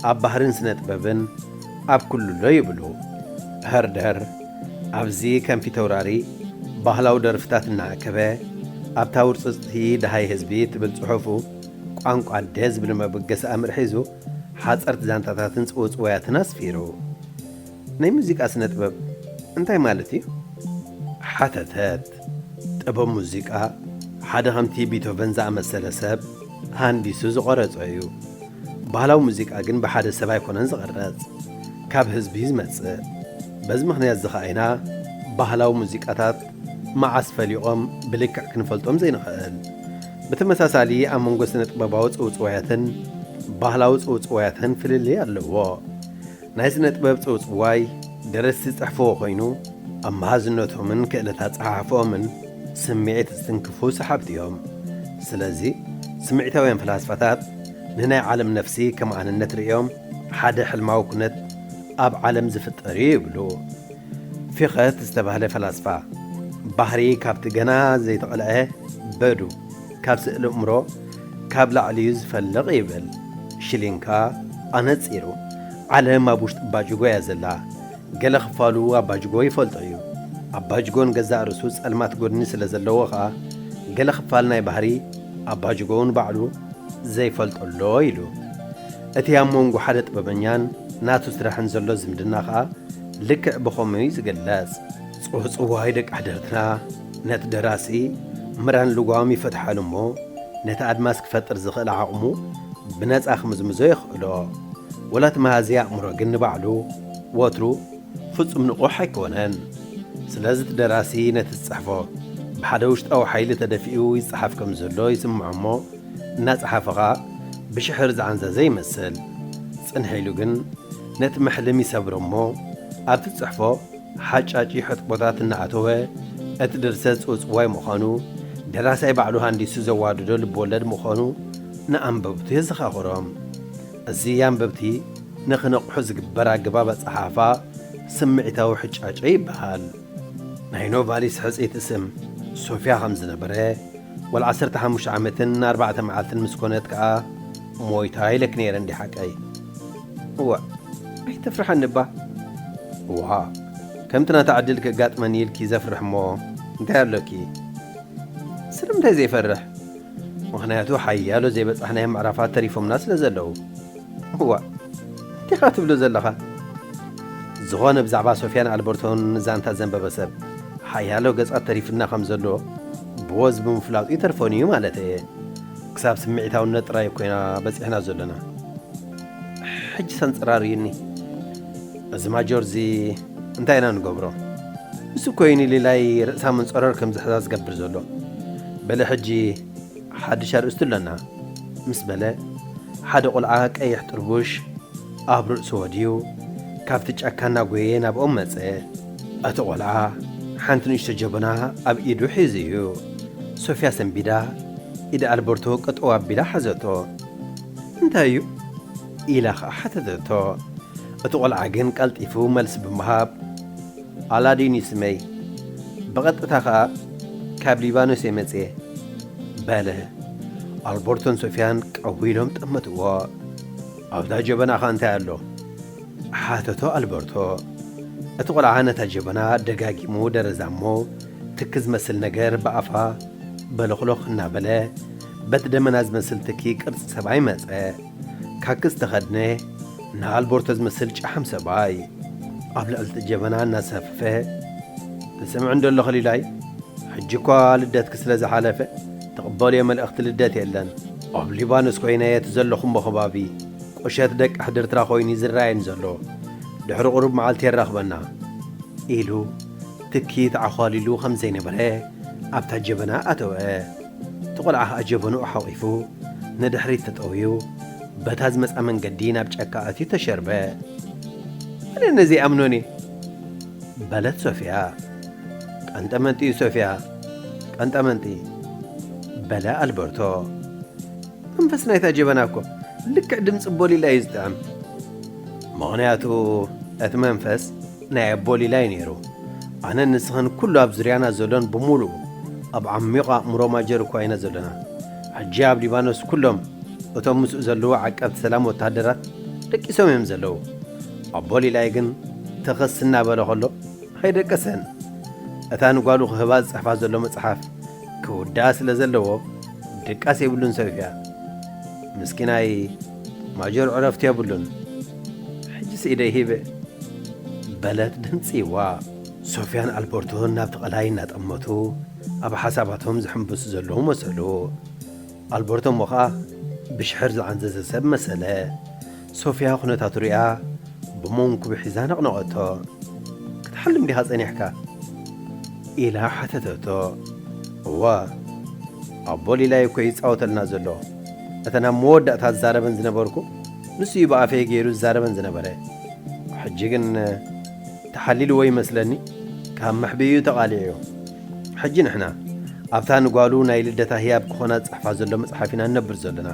ኣብ ባህርን ስነ ጥበብን ኣብ ኩሉ ኣሎ ይብሉ። ሀርደር ኣብዚ ከም ፊተውራሪ ባህላዊ ደርፍታት እናኣከበ ኣብታ ውርጽጽቲ ደሃይ ህዝቢ ትብል ጽሑፉ ቋንቋ ኣደ ዝብል መበገሲ ኣምር ሒዙ ሓጸርቲ ዛንታታትን ጽውጽዋያትን ኣስፊሩ። ናይ ሙዚቃ ስነ ጥበብ እንታይ ማለት እዩ? ሓተተት። ጥበብ ሙዚቃ ሓደ ከምቲ ቢቶቨን ዝኣመሰለ ሰብ ሃንዲሱ ዝቐረጾ እዩ። ባህላዊ ሙዚቃ ግን ብሓደ ሰብ ኣይኮነን ዝቐረጽ፣ ካብ ህዝቢ እዩ ዝመጽእ። በዚ ምኽንያት እዚ ኸኣ ኢና ባህላዊ ሙዚቃታት መዓስ ፈሊቖም ብልክዕ ክንፈልጦም ዘይንኽእል። ብተመሳሳሊ ኣብ መንጎ ስነ ጥበባዊ ጽውጽዋያትን ባህላዊ ጽውጽዋያትን ፍልልይ ኣለዎ። ናይ ስነ ጥበብ ጽውጽዋይ ደረስቲ ዝጽሕፍዎ ኮይኑ፣ ኣብ መሃዝነቶምን ክእለት ኣጸሓሕፍኦምን ስምዒት ዝትንክፉ ሰሓብቲ እዮም። ስለዚ ስምዒታውያን ፈላስፋታት ንናይ ዓለም ነፍሲ ከም ኣነነት ርእዮም ሓደ ሕልማዊ ኩነት ኣብ ዓለም ዝፍጠር እዩ ይብሉ። ፊኸት ዝተባህለ ፈላስፋ፣ ባህሪ ካብቲ ገና ዘይተቐልዐ በዱ ካብ ስእሊ እምሮ ካብ ላዕሊ እዩ ዝፈልቕ ይብል። ሽሊንካ ኣነጺሩ። ዓለም ኣብ ውሽጢ ኣባጅጎ እያ ዘላ። ገለ ክፋሉ ኣባጅጎ ይፈልጦ እዩ። ኣባጅጎ ንገዛእ ርእሱ ጸልማት ጎድኒ ስለ ዘለዎ ኸኣ፣ ገለ ክፋል ናይ ባህሪ ኣባጅጎ ንባዕሉ ዘይፈልጦ ኣሎ ኢሉ። እቲ ኣብ መንጎ ሓደ ጥበበኛን ናቱ ስራሕን ዘሎ ዝምድና ኸኣ ልክዕ ብኸምኡ እዩ ዝግለጽ። ጽውጽዋይ ደቂ ሕድርትና ነቲ ደራሲ ምራን ልጓም ይፈትሓሉ እሞ፣ ነቲ ኣድማስ ክፈጥር ዝኽእል ዓቕሙ ብነጻ ክምዝምዞ የኽእሎ። ወላ እቲ መሃዚ ኣእምሮ ግን ንባዕሉ ወትሩ ፍጹም ንቑሕ ኣይኮነን። ስለዚ እቲ ደራሲ ነቲ ዝጽሕፎ ብሓደ ውሽጣዊ ሓይሊ ተደፊኡ ይጸሓፍ ከም ዘሎ ይስምዖ እሞ፣ እናጸሓፈ ኸኣ ብሽሕር ዝዓንዘዘ ይመስል። ጽንሕ ኢሉ ግን ነቲ መሕልም ይሰብሮ እሞ፣ ኣብቲ ዝጽሕፎ ሓጫጪ ሕጥቦታት እናኣተወ፣ እቲ ድርሰት ጽውጽዋይ ምዃኑ፣ ደራሳይ ባዕሉ ሃንዲሱ ዘዋደዶ ልብወለድ ምዃኑ ንኣንበብቱ የዘኻኽሮም። እዚ ኣንበብቲ ንኽነቕሑ ዝግበር ኣገባብ ኣጸሓሕፋ ስምዒታዊ ሕጫጨ ይበሃል። ናይ ኖቫሊስ ሕጽይቲ ስም ሶፍያ ከም ዝነበረ፣ ወላ ዓሰርተ ሓሙሽተ ዓመትን ኣርባዕተ መዓልትን ምስ ኮነት ከኣ ሞይታ ኢለኪ ነይረ እንዲ ሓቀይ? እዋእ፣ ኣይተፍርሓኒ እባ። እዋ፣ ከምቲ ናታ ዕድል ክጋጥመኒ ኢልኪ ዘፍርሕ እሞ እንታይ ኣሎኪ? ስለምንታይ ዘይፈርሕ? ምኽንያቱ ሓያሎ ዘይበጻሕናዮም ምዕራፋት ተሪፎምና ስለ ዘለዉ። እዋ፣ እንቲኻ ትብሎ ዘለኻ? ዝኾነ ብዛዕባ ሶፍያን ኣልበርቶን ዛንታ ዘንበበ ሰብ ሓያሎ ገጻት ተሪፉና ከም ዘሎ ብወዝ ብምፍላጡ ይተርፎን እዩ ማለት እየ። ክሳብ ስምዒታውነት ጥራይ ኮይና በጺሕና ዘሎና። ሕጂ ሰንጸራርዩኒ። እዚ ማጆር እዚ እንታይ ኢና ንገብሮ? ንሱ ኮይኑ ሊላይ ርእሳ መንጸረር ከም ዝሕዛ ዝገብር ዘሎ። በለ ሕጂ ሓድሽ ኣርእስቲ ኣሎና፣ ምስ በለ፣ ሓደ ቆልዓ ቀይሕ ጥርቡሽ ኣብ ርእሱ ወድዩ፣ ካብቲ ጫካ እናጎየ ናብኦም መጸ። እቲ ቆልዓ ሓንቲ ንእሽቶ ጀበና ኣብ ኢዱ ሒዙ እዩ። ሶፍያ ሰንቢዳ፣ ኢድ ኣልበርቶ ቀጠው ኣቢላ ሓዘቶ። "እንታይ እዩ?" ኢላ ኸኣ ሓተተቶ። እቲ ቆልዓ ግን ቀልጢፉ መልሲ ብምሃብ፣ "ኣላዲን እዩ ስመይ። ብቐጥታ ኸኣ ካብ ሊባኖስ እየ መጽየ" በለ። ኣልበርቶን ሶፍያን ቀው ኢሎም ጠመትዎ። "ኣብታ ጀበናኻ እንታይ ኣሎ?" ሓተቶ ኣልበርቶ። እቲ ቆልዓ ነታ ጀበና ደጋጊሙ ደረዛ እሞ፣ ትኪ ዝመስል ነገር ብኣፋ በለኽሎኽ እናበለ፣ በቲ ደመና ዝመስል ትኪ ቅርጺ ሰብኣይ መጸ። ካኪ ዝተኸድነ፣ ንኣልበርቶ ዝመስል ጨሓም ሰብኣይ፣ ኣብ ልዕሊ እቲ ጀበና እናሰፈፈ፣ "ትሰምዒ እንዶ ኣለኺ ሊላይ? ሕጂ እኳ ልደትኪ ስለ ዝሓለፈ፣ ትቕበልዮ መልእኽቲ ልደት የለን። ኣብ ሊባኖስ ኮይነ እቲ ዘለኹሞ ከባቢ ቁሸት ደቂ ሕድርትራ ኮይኑ ዝረኣየኒ ዘሎ። ድሕሪ ቁሩብ መዓልቲ የራኽበና" ኢሉ ትኪ ተዓዃሊሉ ከም ዘይነበረ ኣብታ ጀበና ኣተወ። እቲ ቆልዓ ኸኣ ጀበንኡ ሓቒፉ ንድሕሪት ተጠውዩ፣ በታ ዝመጻ መንገዲ ናብ ጫካ ኣትዩ ተሸርበ። "ኣነ ነዚ ኣይኣምኖን እየ" በለት ሶፍያ። "ቀንጠመንጢ እዩ ሶፍያ፣ ቀንጠመንጢ" በለ ኣልበርቶ። "መንፈስ ናይታ ጀበና እኮ ልክዕ ድምጺ ቦሊላ እዩ ዝጥዕም። ምኽንያቱ እቲ መንፈስ ናይ ኣቦ ሊላ እዩ ነይሩ። ኣነን ንስኽን ኩሉ ኣብ ዙርያና ዘሎን ብምሉኡ ኣብ ዓሚቕ ኣእምሮ ማጀር እኳ ኢና ዘሎና። ሕጂ ኣብ ሊባኖስ ኩሎም እቶም ምስኡ ዘለዉ ዓቀብቲ ሰላም ወተሃደራት ደቂሶም እዮም ዘለዉ። ኣቦ ሊላይ ግን ተኸስ እናበለ ከሎ ኣይደቀሰን። እታ ንጓሉ ክህባ ዝጽሕፋ ዘሎ መጽሓፍ ክውዳእ ስለ ዘለዎ ድቃስ የብሉን ሶፍያ። ምስኪናይ ማጆር ዕረፍቲ የብሉን። ሕጂ ስኢደ ሂበ" በለት ድምጺዋ። ሶፍያን ኣልበርቶን ናብቲ ቀላይ እናጠመቱ ኣብ ሓሳባቶም ዝሕምብሱ ዘለዉ መሰሉ። ኣልበርቶ እሞ ኸኣ ብሽሕር ዝዓንዘዘ ሰብ መሰለ። ሶፍያ ኩነታቱ ሪኣ ብመንኩቡ ሒዛ ነቕነቐቶ። "ክትሓልም ዲኻ ጸኒሕካ?" ኢላ ሓተተቶ። "እወ፣ ኣቦ ሊላይ እኮ ይጻወተልና ዘሎ። እተን ኣብ መወዳእታ ዝዛረበን ዝነበርኩ፣ ንሱ እዩ ብኣፈይ ገይሩ ዝዛረበን ዝነበረ። ሕጂ ግን ተሓሊልዎ ይመስለኒ፣ ካብ መሕብኢኡ ተቓሊዑ እዩ። ሕጂ ንሕና ኣብታ ንጓሉ ናይ ልደታ ህያብ ክኾና ዝጽሕፋ ዘሎ መጽሓፍ ኢና ንነብር ዘለና።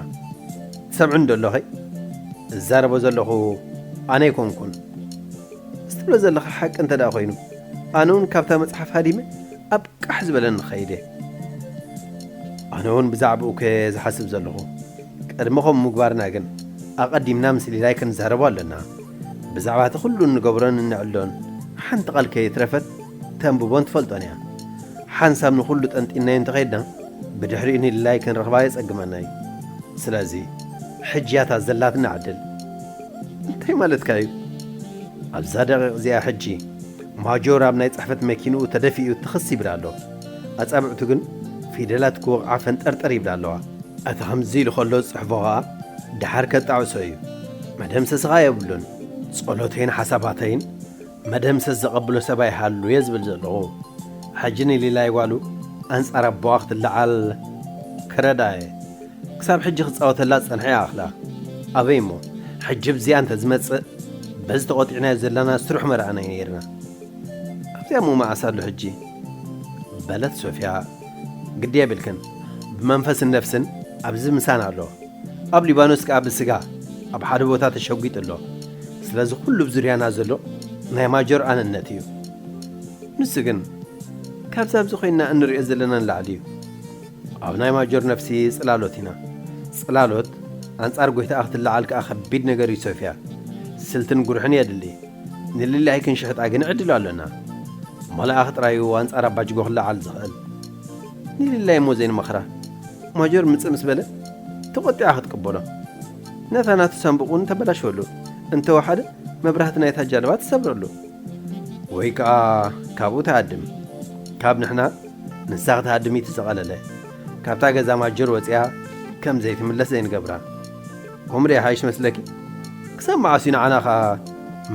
ትሰምዕኒ ዶ ኣለኺ? እዛረቦ ዘለኹ ኣነ ኣይኮንኩን። እዚ ትብሎ ዘለኻ ሓቂ እንተ ደኣ ኮይኑ፣ ኣነ እውን ካብታ መጽሓፍ ሃዲመ ኣብ ቃሕ ዝበለኒ ክኸይድ እየ። ኣነ እውን ብዛዕባኡ እኮ እየ ዝሓስብ ዘለኹ። ቅድሚ ከምኡ ምግባርና ግን፣ ኣቐዲምና ምስ ሊላይ ክንዛረቦ ኣለና። ብዛዕባ እቲ ኩሉ እንገብሮን እንዕልሎን ሓንቲ ቃል ከይትረፈት ተንብቦን ትፈልጦን እያ። ሓንሳብ ንኹሉ ጠንጢናዮ እንተኸይድና፣ ብድሕሪኡ ንሊላይ ክንረኽባ የጸግመና እዩ። ስለዚ ሕጂ እያ እታ ዘላትና ዕድል። እንታይ ማለትካ እዩ? ኣብዛ ደቂቕ እዚኣ ሕጂ ማጆር ኣብ ናይ ጽሕፈት መኪንኡ ተደፊኡ ትኽስ ይብል ኣሎ። ኣጻብዕቱ ግን ፊደላት ክወቕዓ ፈንጠርጠር ይብላ ኣለዋ። እቲ ከምዚ ኢሉ ከሎ ዝጽሕፎ ኸኣ ደሓር ከጣዕሶ እዩ። መደምሰስኻ የብሉን። ጸሎተይን ሓሳባተይን መደምሰስ ዘቐብሎ ሰብ ኣይሃሉ እየ ዝብል ዘለኹ። ሕጂ ንሊላይ ጓሉ ኣንጻር ኣቦኣ ክትለዓል ክረዳ እየ። ክሳብ ሕጂ ክጻወተላ ዝጸንሐ ይኣኽላ። ኣበይ እሞ፣ ሕጂ ብዚኣ እንተ ዝመጽእ፣ በዚ ተቖጢዕናዮ ዘለና ስሩሕ መርኣናዮ ነይርና። ኣብዚኣ እሞ መዓስ ኣሎ ሕጂ? በለት ሶፍያ። ግዲ የብልክን፣ ብመንፈስን ነፍስን ኣብዚ ምሳና ኣሎ። ኣብ ሊባኖስ ከኣ ብስጋ ኣብ ሓደ ቦታ ተሸጒጡ ኣሎ። ስለዚ ኩሉ ብዙርያና ዘሎ ናይ ማጆር ኣነነት እዩ። ንሱ ግን ካብዚ ኣብዚ ኮይንና እንርእዮ ዘለና ንላዕሊ እዩ። ኣብ ናይ ማጆር ነፍሲ ጽላሎት ኢና። ጽላሎት ኣንጻር ጎይታኣ ክትለዓል ከኣ ከቢድ ነገር እዩ ሶፍያ። ስልትን ጉርሕን የድሊ። ንሊላይ ክንሽሕጣ ግን ዕድል ኣሎና። መልኣኽ ጥራዩ ኣንጻር ኣባጅጎ ክለዓል ዝኽእል። ንሊላይ እሞ ዘይንመኽራ። ማጆር ምጽእ ምስ በለ ተቖጢዓ ክትቅበሎ። ነታ ናቱ ሳንቡቕ እውን ተበላሽወሉ። እንተወሓደ መብራህቲ ናይታ ጃልባ ትሰብረሉ። ወይ ከኣ ካብኡ ትሃድም። ካብ ንሕና ንሳ ክትሃድም እዩ እቲ ዝቐለለ። ካብታ ገዛ ማጆር ወጺኣ ከም ዘይትምለስ ዘይንገብራ። ከምኡ ዶ ይሓይሽ መስለኪ? ክሳብ መዓስ እዩ ንዓና ኸኣ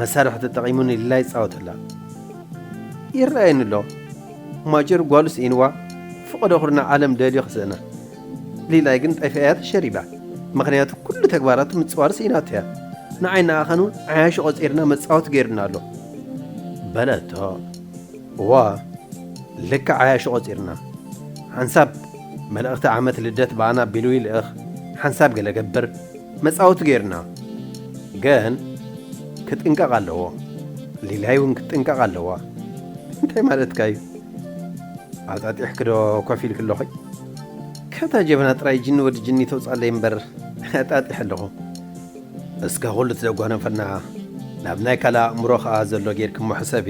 መሳርሒ ተጠቒሙ ንሊላይ ዝጻወተላ? ይረኣየኒ ኣሎ። ማጆር ጓሉ ስኢንዋ፣ ፈቐዶ ኩርናዕ ዓለም ደልዩ ክስእና። ሊላይ ግን ጠፊኣያ ተሸሪባ። ምኽንያቱ ኩሉ ተግባራቱ ምጽዋር ስኢናቶ እያ። ንዓይ ንኣኻን እውን ዓያሹ ቆጺርና መጻወቲ ገይሩና ኣሎ። በለቶ። እዋ፣ ልክዕ ዓያሹ ቆጺርና። ሓንሳብ መልእኽቲ ዓመት ልደት ብኣና ኣቢሉ ይልእኽ፣ ሓንሳብ ገለ ገብር፣ መጻወቲ ገይሩና። ግን ክጥንቀቕ ኣለዎ። ሊላይ እውን ክትጥንቀቕ ኣለዋ። እንታይ ማለትካ እዩ? ኣጣጢሕኪ ዶ ኮፍ ኢልኪ ኣለኺ? ከታ ጀበና ጥራይ ጅኒ ወዲ ጅኒ ተውጻለይ እምበር ኣጣጢሕ ኣለኹ። እስከ ኩሉ እቲ ዘጓነፈና ናብ ናይ ካልእ ኣእምሮ ኸኣ ዘሎ ጌርኪ እሞ ሕሰቢ።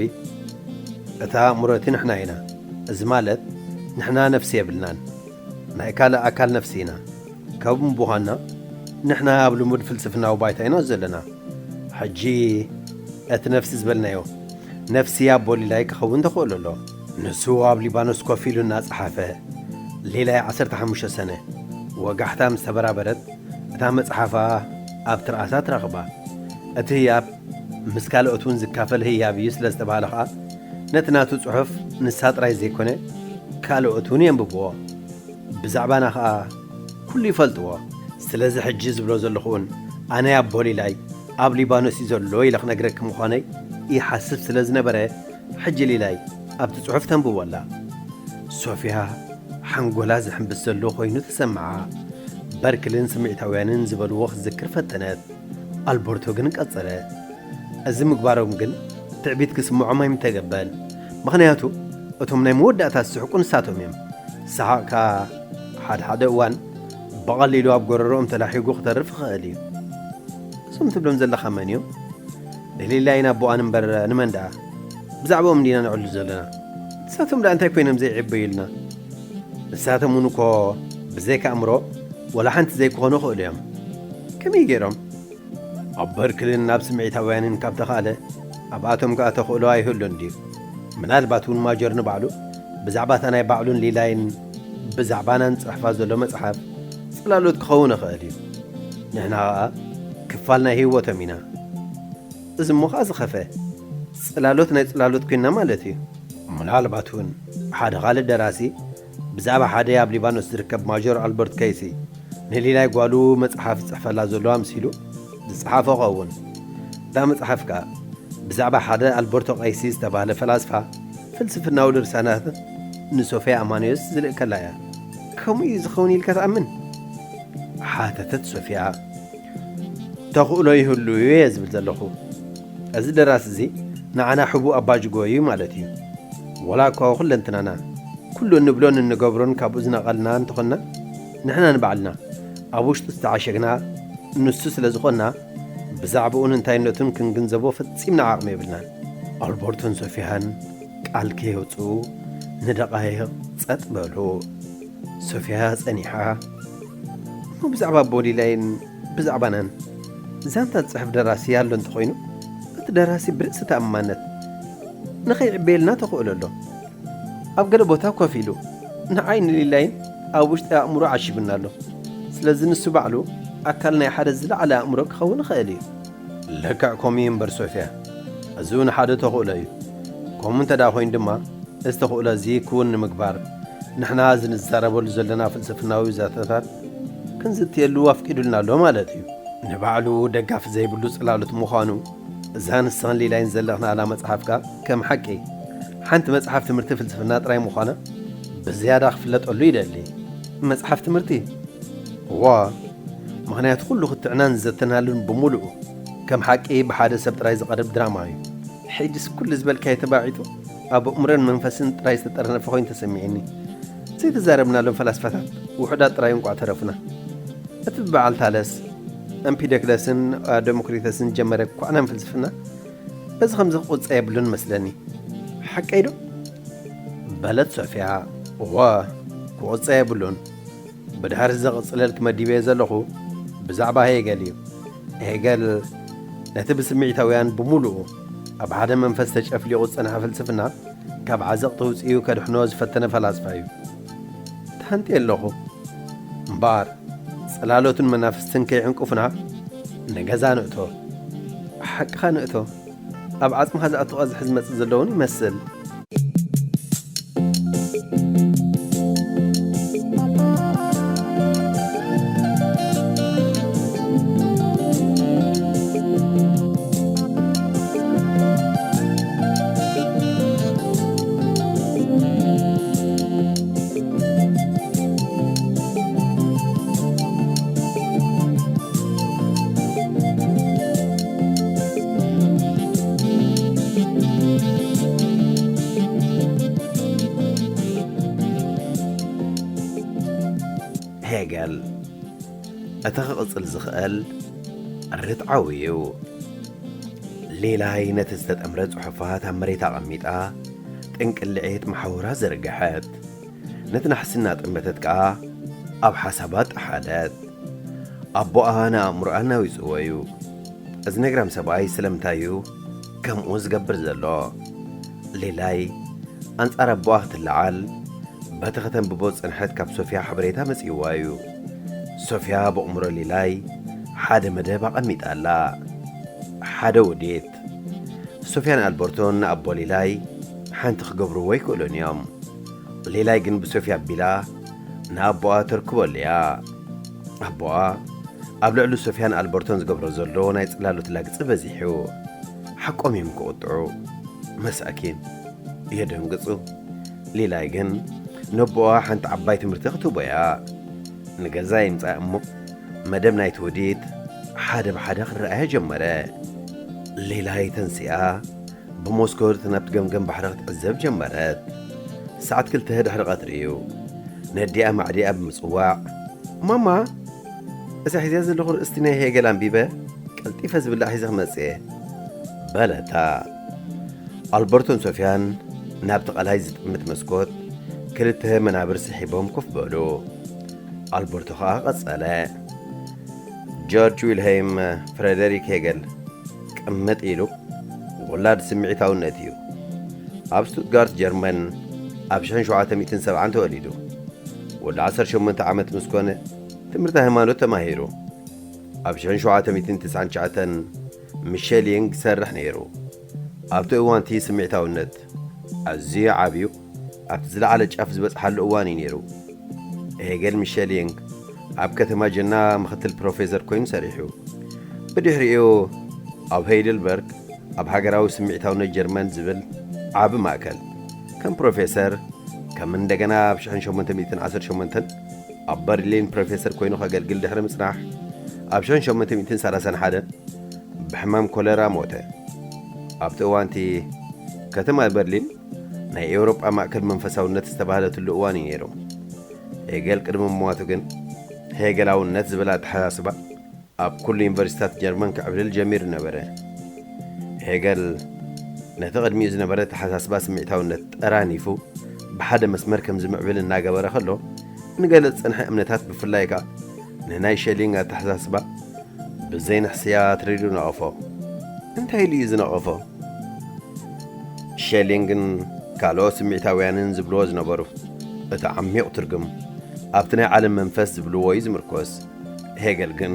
እታ ኣእምሮ እቲ ንሕና ኢና። እዚ ማለት ንሕና ነፍሲ የብልናን። ናይ ካልእ ኣካል ነፍሲ ኢና። ካብ ምዃንና ንሕና ኣብ ልሙድ ፍልስፍናዊ ባይታ ኢና ዘለና። ሕጂ እቲ ነፍሲ ዝበልናዮ ነፍሲ ኣቦ ሊላይ ክኸውን ተኽእሎ ኣሎ። ንሱ ኣብ ሊባኖስ ኮፍ ኢሉ እናጸሓፈ፣ ሊላይ ዓሰርተ ሓሙሽተ ሰነ ወጋሕታ ምስ ተበራበረት፣ እታ መጽሓፋ ኣብ ትርኣሳ ትረኽባ። እቲ ህያብ ምስ ካልኦት እውን ዝካፈል ህያብ እዩ ስለ ዝተባህለ ኸኣ፣ ነቲ ናቱ ጽሑፍ ንሳ ጥራይ ዘይኮነ፣ ካልኦት እውን የንብብዎ። ብዛዕባና ኸኣ ኩሉ ይፈልጥዎ። ስለዚ ሕጂ ዝብሎ ዘለኹ እውን ኣነ ኣቦ ሊላይ ኣብ ሊባኖስ እዩ ዘሎ ኢለ ክነግረኪ ምዃነይ ይሓስብ ስለ ዝነበረ፣ ሕጂ ሊላይ ኣብቲ ጽሑፍ ተንብቦ ኣላ። ሶፍያ ሓንጎላ ዝሕምብስ ዘሎ ኮይኑ ተሰምዓ። በርክልን ስምዒታውያንን ዝበልዎ ክትዝክር ፈተነት። ኣልበርቶ ግን ቀጸለ። እዚ ምግባሮም ግን ትዕቢት ክስምዖም ኣይምተገበን። ምኽንያቱ እቶም ናይ መወዳእታ ዝስሕቁ ንሳቶም እዮም። ሰሓቕ ከኣ ሓድሓደ እዋን ብቐሊሉ ኣብ ጎረሮኦም ተላሒጉ ክተርፍ ይኽእል እዩ። እዞም ትብሎም ዘለኻ መን እዮም? ንሊላይን ኣቦኣን እምበር ንመን ደኣ? ብዛዕባኦም እንዲና ንዕሉ ዘለና። ንሳቶም ደኣ እንታይ ኮይኖም ዘይዕበዩልና? ንሳቶም እውን እኮ ብዘይካ ኣእምሮ ወላ ሓንቲ ዘይክኾኑ ይኽእሉ እዮም። ከመይ ገይሮም? ኣብ በርክልን ናብ ስምዒታውያንን ካብ ተኻእለ፣ ኣብኣቶም ከኣ ተኽእሎ ኣይህሉን ድዩ? ምናልባት እውን ማጆር ንባዕሉ ብዛዕባ እታ ናይ ባዕሉን ሊላይን ብዛዕባናን ጽሕፋ ዘሎ መጽሓፍ ጽላሎት ክኸውን ይኽእል እዩ። ንሕና ኸኣ ክፋል ናይ ህይወቶም ኢና። እዚ እሞ ኸኣ ዝኸፍአ ጽላሎት ናይ ጽላሎት ኲንና ማለት እዩ። ምናልባት እውን ሓደ ካልእ ደራሲ ብዛዕባ ሓደ ኣብ ሊባኖስ ዝርከብ ማጆር ኣልበርት ከይሲ ንሊላይ ጓሉ መጽሓፍ ዝጽሕፈላ ዘሎ ኣምሲሉ ዝጸሓፎ ኸውን። እታ መጽሓፍ ከኣ ብዛዕባ ሓደ ኣልበርቶ ቀይሲ ዝተባህለ ፈላስፋ ፍልስፍናዊ ድርሳናት ንሶፍያ ኣማኑዮስ ዝልእከላ እያ። ከምኡ እዩ ዝኸውን ኢልካ ትኣምን? ሓተተት ሶፍያ። ተኽእሎ ይህሉ እዩ እየ ዝብል ዘለኹ። እዚ ደራሲ እዚ ንዓና ሕቡእ ኣባጅጎ እዩ ማለት እዩ። ወላ እኳ ኩለንትናና ኩሉ እንብሎን እንገብሮን ካብኡ ዝነቐልና እንተኾንና፣ ንሕና ንባዕልና ኣብ ውሽጡ ዝተዓሸግና ንሱ ስለ ዝኾንና፣ ብዛዕባኡን እንታይነቱን ክንግንዘቦ ፈጺምና ዓቕሚ የብልናን። ኣልበርቶን ሶፊያን ቃል ከየውጽኡ ንደቓይቕ ጸጥ በሉ። ሶፊያ ጸኒሓ፣ እሞ ብዛዕባ ኣቦ ሊላይን ብዛዕባናን ዛንታ ዝጽሕፍ ደራሲ ኣሎ እንተኾይኑ፣ እቲ ደራሲ ብርእሲ ተኣማነት ንኸይዕበየልና ተኽእሎ ኣሎ። ኣብ ገለ ቦታ ኮፍ ኢሉ ንዓይ ንሊላይን ኣብ ውሽጢ ኣእምሮ ዓሺጉና ኣሎ። ስለዚ ንሱ ባዕሉ ኣካል ናይ ሓደ ዝለዓለ ኣእምሮ ክኸውን ይኽእል እዩ። ልክዕ ከምኡ እዩ እምበር ሶፊያ፣ እዚ እውን ሓደ ተኽእሎ እዩ። ከምኡ እንተ ደኣ ኮይኑ ድማ፣ እዚ ተኽእሎ እዚ ክውን ንምግባር፣ ንሕና እዚ ንዛረበሉ ዘለና ፍልስፍናዊ ዛንታታት ክንዝትየሉ ኣፍቂዱልና ኣሎ ማለት እዩ። ንባዕሉ ደጋፊ ዘይብሉ ጽላሎት ምዃኑ፣ እዛ ንስኽን ሊላይን ዘለኽናላ መጽሓፍ ከኣ ከም ሓቂ ሓንቲ መጽሓፍ ትምህርቲ ፍልስፍና ጥራይ ምዃና ብዝያዳ ክፍለጠሉ ይደሊ። መጽሓፍ ትምህርቲ? እዋ፣ ምኽንያቱ ኩሉ ክትዕናን ዝዘተናሉን ብምሉኡ ከም ሓቂ ብሓደ ሰብ ጥራይ ዝቐርብ ድራማ እዩ። ሕጅስ ኩሉ ዝበልካዮ ተባዒጡ ኣብ ኣእምሮን መንፈስን ጥራይ ዝተጠርነፈ ኮይኑ ተሰሚዕኒ። ዘይተዛረብናሎም ፈላስፋታት ውሑዳት ጥራይ እንቋዕ ተረፉና። እቲ ብበዓል ታለስ፣ ኤምፒደክለስን ደሞክሪተስን ጀመረ ኳዕናን ፍልስፍና በዚ ከምዚ ክቑጸ የብሉን መስለኒ። ሓቀይ ዶ? በለት ሶፊያ። እወ፣ ክቑጸ የብሉን። ብድሕሪ እዚ ክቕጽለልኪ መዲበዮ ዘለኹ ብዛዕባ ሄገል እዩ። ሄገል ነቲ ብስምዒታውያን ብምሉኡ ኣብ ሓደ መንፈስ ተጨፍሊቑ ዝጸንሐ ፍልስፍና ካብ ዓዘቕቲ ውጽኡ ከድሕኖ ዝፈተነ ፈላስፋ እዩ። ተሃንጥየ ኣለኹ። እምበኣር፣ ጽላሎትን መናፍስትን ከይዕንቅፉና ንገዛ ንእቶ። ሓቅኻ ንእቶ። ኣብ ዓጽምኻ ዝኣቱ ቀዝሒ ዝመጽእ ዘሎ እውን ይመስል። ሄገል፣ እቲ ክቕጽል ዝኽእል ርትዓዊ እዩ። ሌላይ ነቲ ዝተጠምረ ጽሑፋት ኣብ መሬት ኣቐሚጣ፣ ጥንቅልዒት መሓውራ ዘርግሐት። ነቲ ናሕሲ እናጠመተት ከኣ ኣብ ሓሳባት ጠሓለት። ኣቦኣ ንኣእምሮኣ እናዊጽዎ እዩ። እዚ ነግራም ሰብኣይ ስለምንታይ እዩ ከምኡ ዝገብር ዘሎ? ሌላይ ኣንጻር ኣቦኣ ክትለዓል በቲ ከተንብቦ ዝጸንሐት ካብ ሶፊያ ሓበሬታ መጺእዋ እዩ። ሶፊያ ብእምሮ ሌላይ ሓደ መደብ ኣቐሚጣ ኣላ። ሓደ ውዲት። ሶፊያን ኣልበርቶን ንኣቦ ሌላይ ሓንቲ ክገብርዎ ኣይክእሉን እዮም። ሌላይ ግን ብሶፊያ ኣቢላ ንኣቦኣ ተርክበሉ እያ። ኣቦኣ ኣብ ልዕሊ ሶፊያን ኣልበርቶን ዝገብሮ ዘሎ ናይ ጽላሎት ላግጺ በዚሑ። ሓቆም እዮም ክቕጥዑ። መሳኪን። የደንግጹ። ሌላይ ግን ነቦኣ ሓንቲ ዓባይ ትምህርቲ ክትህቦ እያ። ንገዛ ይምጻእ እሞ መደብ ናይቲ ውዲት ሓደ ብሓደ ክረኣያ ጀመረ። ሌላይ ተንሲኣ ብመስኮት ናብቲ ገምገም ባሕሪ ክትዕዘብ ጀመረት። ሰዓት ክልተ ድሕሪ ቀትሪ እዩ። ነዲኣ ማዕዲኣ ብምጽዋዕ፣ "ማማ፣ እዛ ሒዝያ ዘለኹ ርእስቲ ናይ ሄገል ኣንቢበ፣ ቀልጢፈ ዝብላዕ ሒዘ ክመጽእ እየ" በለታ። ኣልበርቶን ሶፊያን ናብቲ ቀላይ ዝጥምት መስኮት ክልተ መናብር ስሒቦም ኮፍ በሉ። ኣልበርቶ ኸኣ ቀጸለ። ጆርጅ ዊልሄም ፍረደሪክ ሄገል ቅምጥ ኢሉ፣ ውላድ ስምዒታውነት እዩ። ኣብ ስቱትጋርት ጀርመን ኣብ ሽሕን ሸውዓተ ሚእትን ሰብዓን ተወሊዱ። ወዲ ዓሰርተ ሸሞንተ ዓመት ምስ ኮነ ትምህርቲ ሃይማኖት ተማሂሩ። ኣብ ሽሕን ሸውዓተ ሚእትን ትስዓን ትሽዓተን ምስ ሸሊንግ ይሰርሕ ነይሩ። ኣብቲ እዋን እቲ ስምዒታውነት ኣዝዩ ዓብዩ ኣብቲ ዝለዓለ ጫፍ ዝበጽሓሉ እዋን እዩ ነይሩ። ሄገል ምስ ሸሊንግ ኣብ ከተማ ጀና ምኽትል ፕሮፌሰር ኮይኑ ሰሪሑ። ብድሕሪኡ ኣብ ሄይደልበርግ ኣብ ሃገራዊ ስምዒታውነት ጀርመን ዝብል ዓቢ ማእከል ከም ፕሮፌሰር ከም እንደገና ኣብ ሽሕን ሸሞንተ ሚእትን ዓሰርተ ሸሞንተን ኣብ በርሊን ፕሮፌሰር ኮይኑ ከገልግል ድሕሪ ምጽናሕ ኣብ ሽሕን ሸሞንተ ሚእትን ሰላሳን ሓደን ብሕማም ኮለራ ሞተ። ኣብቲ እዋንቲ ከተማ በርሊን ናይ ኤውሮጳ ማእከል መንፈሳውነት ዝተባህለትሉ እዋን እዩ ነይሩ። ሄገል ቅድሚ ምሟቱ ግን ሄገላውነት ዝብል ኣተሓሳስባ ኣብ ኩሉ ዩኒቨርሲታት ጀርመን ክዕብልል ጀሚሩ ነበረ። ሄገል ነቲ ቅድሚኡ ዝነበረ ተሓሳስባ ስምዒታውነት ጠራኒፉ ብሓደ መስመር ከም ዝምዕብል እናገበረ ከሎ፣ ንገለ ዝጸንሐ እምነታት፣ ብፍላይ ከኣ ንናይ ሸሊንግ ኣተሓሳስባ ብዘይንሕስያ ኣትሪሩ ነቐፎ። እንታይ ኢሉ እዩ ዝነቐፎ? ሸሊንግን ካልኦት ስምዒታውያንን ዝብልዎ ዝነበሩ፣ እቲ ዓሚቕ ትርጉም ኣብቲ ናይ ዓለም መንፈስ ዝብልዎ እዩ ዝምርኮስ። ሄገል ግን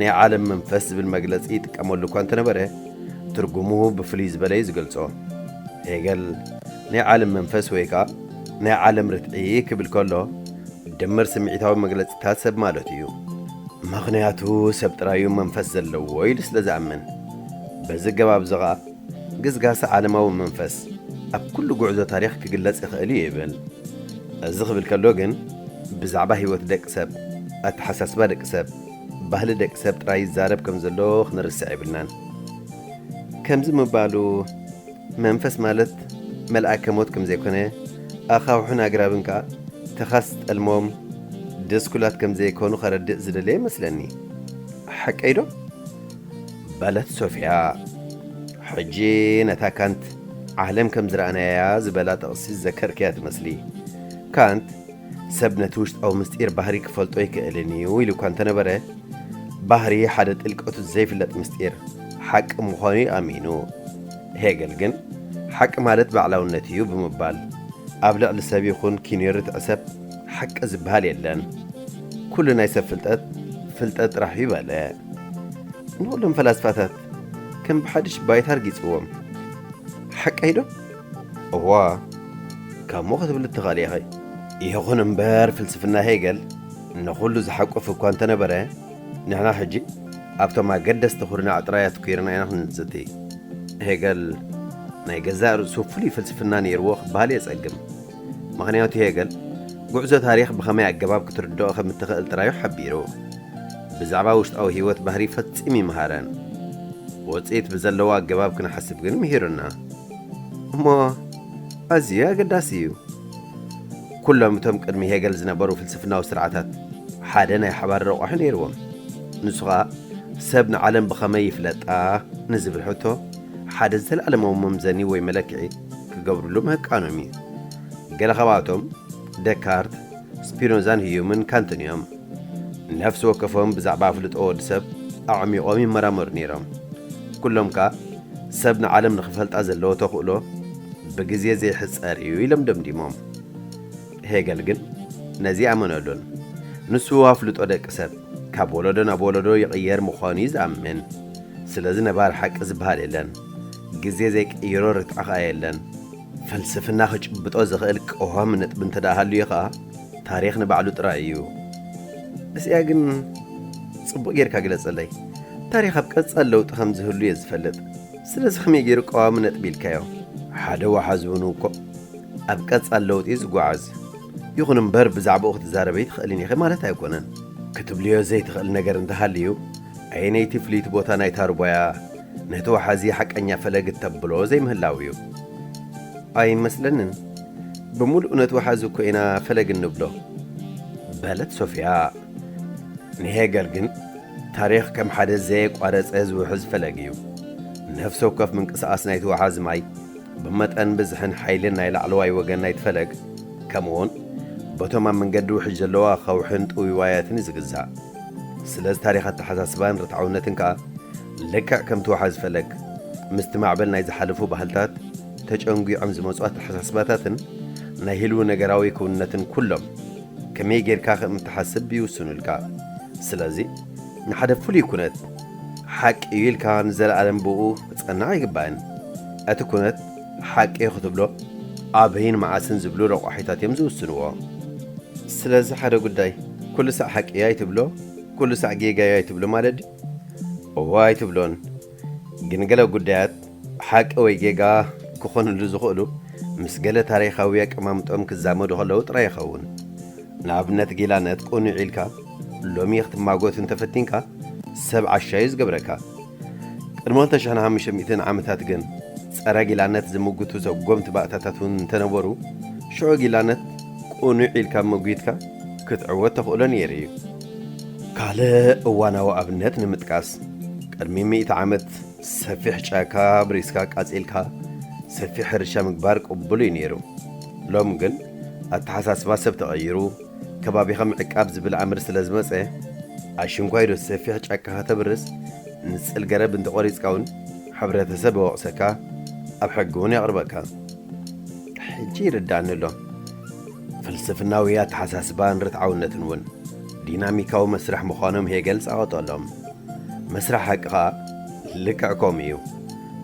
ናይ ዓለም መንፈስ ዝብል መግለጺ ይጥቀመሉ እኳ እንተነበረ፣ ትርጉሙ ብፍልይ ዝበለ እዩ ዝገልጾ። ሄገል ናይ ዓለም መንፈስ ወይ ከኣ ናይ ዓለም ርትዒ ክብል ከሎ፣ ድምር ስምዒታዊ መግለጺታት ሰብ ማለት እዩ። ምኽንያቱ ሰብ ጥራዩ መንፈስ ዘለዎ ኢሉ ስለ ዝኣምን። በዚ ኣገባብ እዚ ኸኣ ግስጋሰ ዓለማዊ መንፈስ ኣብ ኩሉ ጉዕዞ ታሪኽ ክግለጽ ይኽእል እዩ ይብል። እዚ ክብል ከሎ ግን ብዛዕባ ህይወት ደቂ ሰብ፣ ኣተሓሳስባ ደቂ ሰብ፣ ባህሊ ደቂ ሰብ ጥራይ ይዛረብ ከም ዘሎ ክንርስዕ የብልናን። ከምዚ ምባሉ መንፈስ ማለት መልኣከ ሞት ከም ዘይኮነ፣ ኣኻውሕን ኣግራብን ከኣ ተኻስ ጠልሞም ድስኩላት ከም ዘይኮኑ ከረድእ ዝደለየ ይመስለኒ። ሓቀይ ዶ? በለት ሶፊያ። ሕጂ ነታ ካንት ዓለም ከም ዝረኣናያ ዝበላ ጥቕሲ ዝዘከርክያ ትመስሊ። ካንት ሰብ ነቲ ውሽጣዊ ምስጢር ባህሪ ክፈልጦ ኣይክእልን እዩ ኢሉ እኳ እንተነበረ፣ ባህሪ ሓደ ጥልቀቱ ዘይፍለጥ ምስጢር ሓቂ ምዃኑ እዩ ኣሚኑ። ሄገል ግን ሓቂ ማለት ባዕላውነት እዩ ብምባል፣ ኣብ ልዕሊ ሰብ ይኹን ኪንዮ ርትዒ ሰብ ሓቂ ዝበሃል የለን። ኩሉ ናይ ሰብ ፍልጠት፣ ፍልጠት ጥራሕ እዩ በለ። ንኹሎም ፈላስፋታት ከም ብሓድሽ ባይታ ኣርጊጽዎም። ሓቀይ ዶ? እዋ፣ ከምኡ ክትብል ትኽእል ኢኺ። ይኹን እምበር ፍልስፍና ሄገል ንኹሉ ዝሓቁፍ እኳ እንተነበረ፣ ንሕና ሕጂ ኣብቶም ኣገደስቲ ኩርናዕ ጥራይ ኣትኲርና ኢና ክንዝቲ። ሄገል ናይ ገዛእ ርእሱ ፍሉይ ፍልስፍና ነይርዎ ክበሃል የጸግም። ምኽንያቱ ሄገል ጉዕዞ ታሪኽ ብኸመይ ኣገባብ ክትርድኦ ከም እትኽእል ጥራዩ ሓቢሩ። ብዛዕባ ውሽጣዊ ህይወት ባህሪ ፈጺሙ ይምሃረን። ውጽኢት ብዘለዎ ኣገባብ ክንሓስብ ግን ምሂሩና። እሞ ኣዝዩ ኣገዳሲ እዩ። ኩሎም እቶም ቅድሚ ሄገል ዝነበሩ ፍልስፍናዊ ስርዓታት ሓደ ናይ ሓባር ረቋሒ ነይርዎም። ንሱ ኸኣ ሰብ ንዓለም ብኸመይ ይፍለጣ ንዝብል ሕቶ ሓደ ዘለኣለማዊ መምዘኒ ወይ መለክዒ ክገብርሉ ምህቃኖም እዩ። ገለ ካብኣቶም ደካርት፣ ስፒኖዛን ህዩምን ካንትን እዮም። ነፍሲ ወከፎም ብዛዕባ ኣፍልጦ ወዲ ሰብ ኣዕሚቖም ይመራመሩ ነይሮም። ኩሎም ከኣ ሰብ ንዓለም ንኽፈልጣ ዘለዎ ተኽእሎ ብግዜ ዘይሕጸር እዩ ኢሎም ደምዲሞም። ሄገል ግን ነዚ ኣመነሉን። ንሱ ኣፍልጦ ደቂ ሰብ ካብ ወለዶ ናብ ወለዶ ይቕየር ምዃኑ እዩ ዝኣምን። ስለዚ ነባሪ ሓቂ ዝበሃል የለን። ግዜ ዘይቅይሮ ርትዒ ኸኣ የለን። ፍልስፍና ክጭብጦ ዝኽእል ቀዋሚ ነጥቢ እንተ ደኣ ሃልዩ ኸኣ፣ ታሪኽ ንባዕሉ ጥራይ እዩ። እዚኣ ግን ጽቡቕ ጌርካ ግለጸለይ። ታሪኽ ኣብ ቀጻሊ ለውጢ ከም ዝህሉ እየ ዝፈልጥ። ስለዚ ከመይ ገይሩ ቀዋሚ ነጥቢ ኢልካዮ? ሓደ ወሓዚ እውን እኮ ኣብ ቀጻሊ ለውጢ እዩ ዝጓዓዝ። ይኹን እምበር ብዛዕባኡ ክትዛረብ ኣይትኽእልን ኢኺ ማለት ኣይኮነን። ክትብልዮ ዘይትኽእል ነገር እንተሃልዩ፣ ኣየነይቲ ፍልይቲ ቦታ ናይታ ርቦያ ነቲ ወሓዚ ሓቀኛ ፈለግ እተብሎ ዘይምህላው እዩ። ኣይመስለንን። ብምሉእ ነቲ ወሓዚ እኮ ኢና ፈለግ እንብሎ። በለት ሶፊያ። ንሄገል ግን ታሪኽ ከም ሓደ ዘየቋረጸ ዝውሕዝ ፈለግ እዩ። ነፍሲ ወከፍ ምንቅስቓስ ናይቲ ወሓዚ ማይ ብመጠን ብዝሕን ሓይልን ናይ ላዕለዋይ ወገን ናይቲ ፈለግ፣ ከምኡውን በቶም ኣብ መንገዲ ውሕጅ ዘለዉ ኣኻውሕን ጥውይዋያትን እዩ ዝግዛእ። ስለዚ ታሪኽ ኣተሓሳስባን ርትዓውነትን ከኣ ልክዕ ከምቲ ወሓዚ ፈለግ ምስቲ ማዕበል ናይ ዝሓለፉ ባህልታት ተጨንጒዖም ዝመጹ ኣተሓሳስባታትን ናይ ህልዊ ነገራዊ ክውንነትን ኩሎም ከመይ ጌርካ ከም እትሓስብ ይውስኑልካ። ስለዚ ንሓደ ፍሉይ ኩነት ሓቂ እዩ ኢልካ ንዘለኣለም ብኡ ክትጸንዕ ኣይግባእን። እቲ ኩነት ሓቂ እዩ ክትብሎ ኣበይን መዓስን ዝብሉ ረቋሒታት እዮም ዝውስንዎ። ስለዚ ሓደ ጉዳይ ኩሉ ሳዕ ሓቂ እዩ ኣይትብሎ፣ ኩሉ ሳዕ ጌጋ እዩ ኣይትብሎ ማለት ድዩ? እወ ኣይትብሎን። ግን ገለ ጉዳያት ሓቂ ወይ ጌጋ ክኾኑሉ ዝኽእሉ ምስ ገለ ታሪኻዊ ኣቀማምጦም ክዛመዱ ከለዉ ጥራይ ይኸውን። ንኣብነት ጊላነት ቅኑዕ ኢልካ ሎሚ ክትማጎት እንተፈቲንካ ሰብ ዓሻ እዩ ዝገብረካ። ቅድሚ ክልተ ሽሕን ሓሙሽተ ሚእትን ዓመታት ግን ጸረ ጊላነት ዝምጉቱ ሰጎምቲ ባእታታት እውን እንተነበሩ ሽዑ ጊላነት ቅኑዕ ኢልካ መጒትካ ክትዕወት ተኽእሎ ነይሩ እዩ። ካልእ እዋናዊ ኣብነት ንምጥቃስ፣ ቅድሚ ሚእቲ ዓመት ሰፊሕ ጫካ ብሪስካ ቃጺልካ ሰፊሕ ሕርሻ ምግባር ቅቡል እዩ ነይሩ። ሎም ግን ኣተሓሳስባ ሰብ ተቐይሩ፣ ከባቢኻ ምዕቃብ ዝብል ኣምር ስለ ዝመጸ፣ ኣሽንኳይ ዶ ሰፊሕ ጫካ ከተብርስ፣ ንጽል ገረብ እንተቖሪጽካ እውን ሕብረተሰብ ይወቕሰካ፣ ኣብ ሕጊ እውን የቕርበካ። ሕጂ ይርዳእኒ ኣሎ። ፍልስፍናዊ ኣተሓሳስባን ርትዓውነትን እውን ዲናሚካዊ መስርሕ ምዃኖም ሄገል ጸቐጠሎም። መስርሕ ሓቂ ኸኣ ልክዕ ከምኡ እዩ።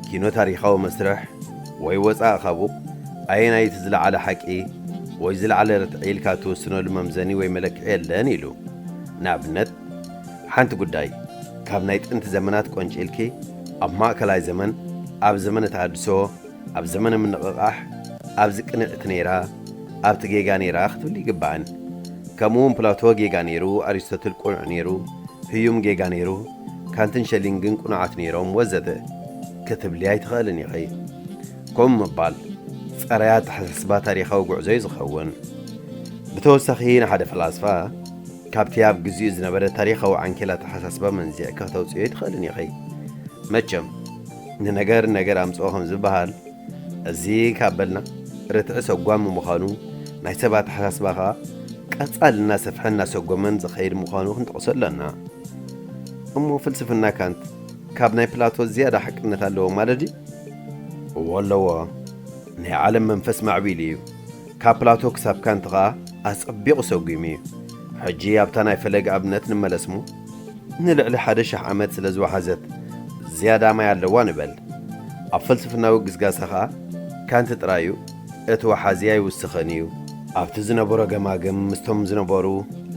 ኪኖ ታሪኻዊ መስርሕ ወይ ወጻኢ ካብኡ ኣየናይ እቲ ዝለዓለ ሓቂ ወይ ዝለዓለ ርትዒ ኢልካ ትውስነሉ መምዘኒ ወይ መለክዒ የለን ኢሉ። ንኣብነት፣ ሓንቲ ጉዳይ ካብ ናይ ጥንቲ ዘመናት ቆንጪልኪ ኣብ ማእከላይ ዘመን፣ ኣብ ዘመነ ተሃድሶ፣ ኣብ ዘመነ ምንቕቓሕ፣ ኣብዚ ቅንዕቲ ነይራ፣ ኣብቲ ጌጋ ነይራ ክትብል ይግባእን። ከምኡ እውን ፕላቶ ጌጋ ነይሩ፣ ኣሪስቶትል ቅኑዕ ነይሩ፣ ህዩም ጌጋ ነይሩ፣ ካንትን ሸሊንግን ቅኑዓት ነይሮም ወዘተ ክትብሊ ኣይትኽእልን ኢኺ። ከምኡ ምባል ጸራይ ኣተሓሳስባ ታሪኻዊ ጉዕዞ እዩ ዝኸውን። ብተወሳኺ ንሓደ ፈላስፋ ካብቲ ኣብ ግዜኡ ዝነበረ ታሪኻዊ ዓንኬል ኣተሓሳስባ መንዚዕካ ከተውጽኦ ኣይትኽእልን ኢኺ። መቸም ንነገር ነገር ኣምጽኦ ከም ዝበሃል፣ እዚ ካብ በልና ርትዒ ሰጓሚ ምዃኑ፣ ናይ ሰብ ኣተሓሳስባ ኸኣ ቀጻሊ እናሰፍሐ እናሰጎመን ዝኸይድ ምዃኑ ክንጠቕሶ ኣለና። እሞ ፍልስፍና ካንት ካብ ናይ ፕላቶ ዝያዳ ሓቅነት ኣለዎ ማለት ድዩ? እዎ ኣለዎ። ናይ ዓለም መንፈስ ማዕቢሉ እዩ። ካብ ፕላቶ ክሳብ ካንት ኸኣ ኣጸቢቑ ሰጒሙ እዩ። ሕጂ ኣብታ ናይ ፈለግ ኣብነት ንመለስሞ፣ ንልዕሊ ሓደ ሽሕ ዓመት ስለ ዝወሓዘት ዝያዳ ማይ ኣለዋ ንበል። ኣብ ፍልስፍናዊ ግስጋሰ ኸኣ ካንት ጥራይ እዩ፣ እቲ ወሓዚ ኣይውስኽን እዩ። ኣብቲ ዝነበሮ ገማግም ምስቶም ዝነበሩ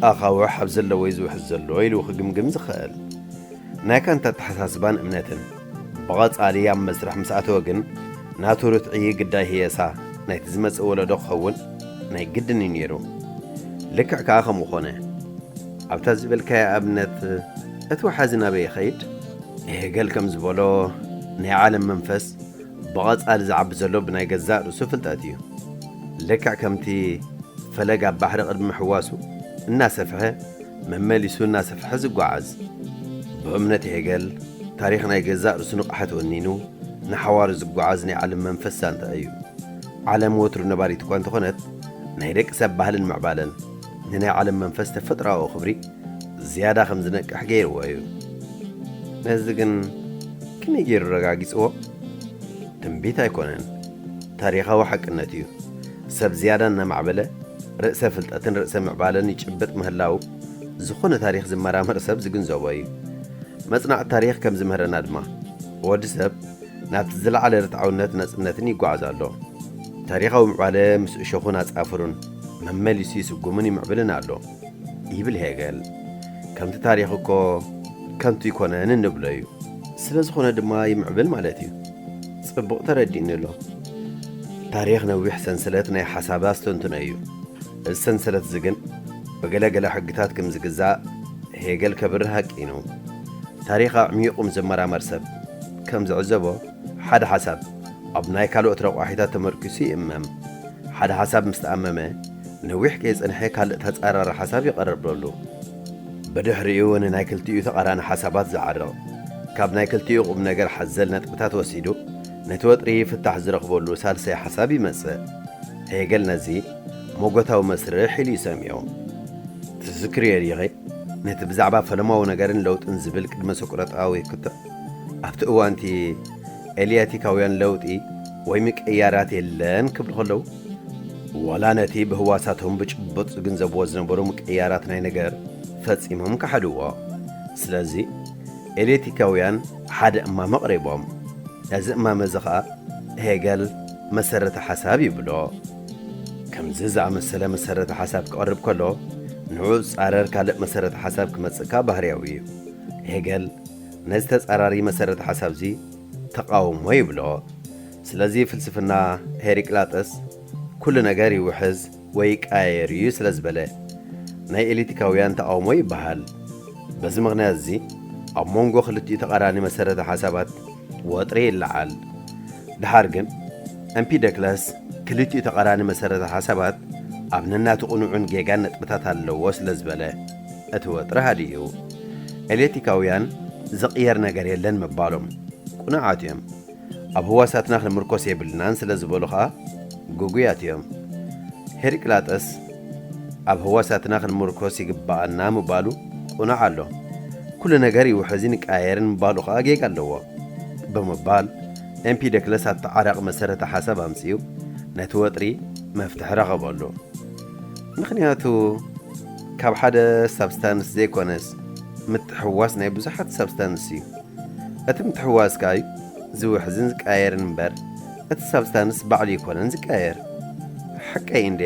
ኣኻውሕ ኣብ ዘለዎ'ዩ ዝውሕዝ ዘሎ ኢሉ ክግምግም ዝኽእል። ናይ ካንት ኣተሓሳስባን እምነትን ብቐጻሊ ኣብ መስርሕ ምስ ኣተወ ግን፣ ናቱ ርትዒ ግዳይ ህየሳ ናይቲ ዝመጽእ ወለዶ ክኸውን ናይ ግድን እዩ ነይሩ። ልክዕ ከኣ ከምኡ ኾነ። ኣብታ ዝበልካያ ኣብነት፣ እቲ ወሓዚ ናበይ ይኸይድ? ሄገል ከም ዝበሎ፣ ናይ ዓለም መንፈስ ብቐጻሊ ዝዓቢ ዘሎ ብናይ ገዛእ ርእሱ ፍልጠት እዩ። ልክዕ ከምቲ ፈለግ ኣብ ባሕሪ ቅድሚ ምሕዋሱ እናሰፍሐ፣ መመሊሱ እናሰፍሐ ዝጓዓዝ። ብእምነት ሄገል፣ ታሪኽ ናይ ገዛእ ርእሱ ንቕሓት ወኒኑ ንሓዋሩ ዝጓዓዝ ናይ ዓለም መንፈስ ዛንታ እዩ። ዓለም ወትሩ ነባሪት እኳ እንተኾነት፣ ናይ ደቂ ሰብ ባህልን ምዕባለን ንናይ ዓለም መንፈስ ተፈጥሮኣዊ ክብሪ ዝያዳ ከም ዝነቅሕ ገይርዎ እዩ። ነዚ ግን ከመይ ገይሩ ረጋጊጽዎ? ትንቢት ኣይኮነን፣ ታሪኻዊ ሓቅነት እዩ። ሰብ ዝያዳ እናማዕበለ፣ ርእሰ ፍልጠትን ርእሰ ምዕባለን ይጭብጥ ምህላው፣ ዝኾነ ታሪኽ ዝመራመር ሰብ ዝግንዘቦ እዩ። መጽናዕቲ ታሪኽ ከም ዝምህረና ድማ፣ ወዲ ሰብ ናብቲ ዝለዓለ ርትዓውነት ናጽነትን ይጓዓዝ ኣሎ። ታሪኻዊ ምዕባለ ምስ እሾኹን ኣጻፍሩን መመሊሱ ይስጉምን ይምዕብልን ኣሎ ይብል ሄገል። ከምቲ ታሪኽ እኮ ከንቱ ይኮነን እንብሎ እዩ። ስለ ዝኾነ ድማ ይምዕብል ማለት እዩ። ጽቡቕ ተረዲእኒ ኣሎ። ታሪኽ ነዊሕ ሰንሰለት ናይ ሓሳብ ኣስተንትኖ እዩ። እዚ ሰንሰለት እዚ ግን ብገለ ገለ ሕግታት ከም ዝግዛእ ሄገል ከብርህ ሃቂኑ። ታሪኽ ኣዕሚቑ ምስ ዝመራመር ሰብ ከም ዝዕዘቦ፣ ሓደ ሓሳብ ኣብ ናይ ካልኦት ረቋሒታት ተመርኪሱ ይእመም። ሓደ ሓሳብ ምስ ተኣመመ፣ ነዊሕ ከይጸንሐ ካልእ ተጻራሪ ሓሳብ ይቐርበሉ። ብድሕሪኡ ንናይ ክልቲኡ ተቓራኒ ሓሳባት ዝዓርቕ፣ ካብ ናይ ክልቲኡ ቁም ነገር ሓዘል ነጥብታት ወሲዱ፣ ነቲ ወጥሪ ፍታሕ ዝረኽበሉ ሳልሳይ ሓሳብ ይመጽእ። ሄገል ነዚ ሞጎታዊ መስርሕ ኢሉ ይሰምዮ። ትዝክርዮ ዲኺ? ነቲ ብዛዕባ ፈለማዊ ነገርን ለውጥን ዝብል ቅድመ ሶቅራጣዊ ክትዕ፣ ኣብቲ እዋንቲ ኤልያቲካውያን ለውጢ ወይ ምቅይያራት የለን ክብሉ ከለዉ፣ ዋላ ነቲ ብህዋሳቶም ብጭቡጥ ዝግንዘብዎ ዝነበሩ ምቅይያራት ናይ ነገር ፈጺሞም ከሓድዎ። ስለዚ ኤልያቲካውያን ሓደ እማመ ኣቕሪቦም። ነዚ እማመ እዚ ኸኣ ሄገል መሰረተ ሓሳብ ይብሎ። ከምዚ ዝኣመሰለ መሰረተ ሓሳብ ክቐርብ ከሎ፣ ንዕኡ ዝጻረር ካልእ መሰረተ ሓሳብ ክመጽእ ከኣ ባህርያዊ እዩ። ሄገል ነዚ ተጻራሪ መሰረተ ሓሳብ እዚ ተቓውሞ ይብሎ። ስለዚ ፍልስፍና ሄሪቅላጠስ ኩሉ ነገር ይውሕዝ ወይ ይቀያየር እዩ ስለ ዝበለ፣ ናይ ኤሊቲካውያን ተቓውሞ ይበሃል። በዚ ምኽንያት እዚ ኣብ መንጎ ክልቲኡ ተቓራኒ መሰረተ ሓሳባት ወጥሪ ይለዓል። ደሓር ግን ኤምፒደክለስ ክልቲኡ ተቓራኒ መሰረተ ሓሳባት ኣብ ነናቱ ቅኑዕን ጌጋን ነጥብታት ኣለዎ ስለ ዝበለ፣ እቲ ወጥሪ ሃዲኡ። ኤሌክትሪካውያን ዝቕየር ነገር የለን ምባሎም ቅኑዓት እዮም። ኣብ ህዋሳትና ክንምርኮስ የብልናን ስለ ዝበሉ ኸኣ ግጉያት እዮም። ሄሪቅላጠስ ኣብ ህዋሳትና ክንምርኮስ ይግብኣና ምባሉ ቅኑዕ ኣሎ። ኩሉ ነገር ይውሕዝን ይቀያየርን ምባሉ ኸኣ ጌጋ ኣለዎ ብምባል ኤምፒደክለስ ኣተዓራቒ መሰረተ ሓሳብ ኣምጺኡ ነቲ ወጥሪ መፍትሒ ረኸበሉ። ምኽንያቱ ካብ ሓደ ሳብስታንስ ዘይኮነስ ምትሕውዋስ ናይ ብዙሓት ሳብስታንስ እዩ። እቲ ምትሕውዋስ ከኣ እዩ ዝውሕዝን ዝቀያየርን እምበር እቲ ሳብስታንስ ባዕሉ ኣይኮነን ዝቀያየር። ሓቀይ እንዴ?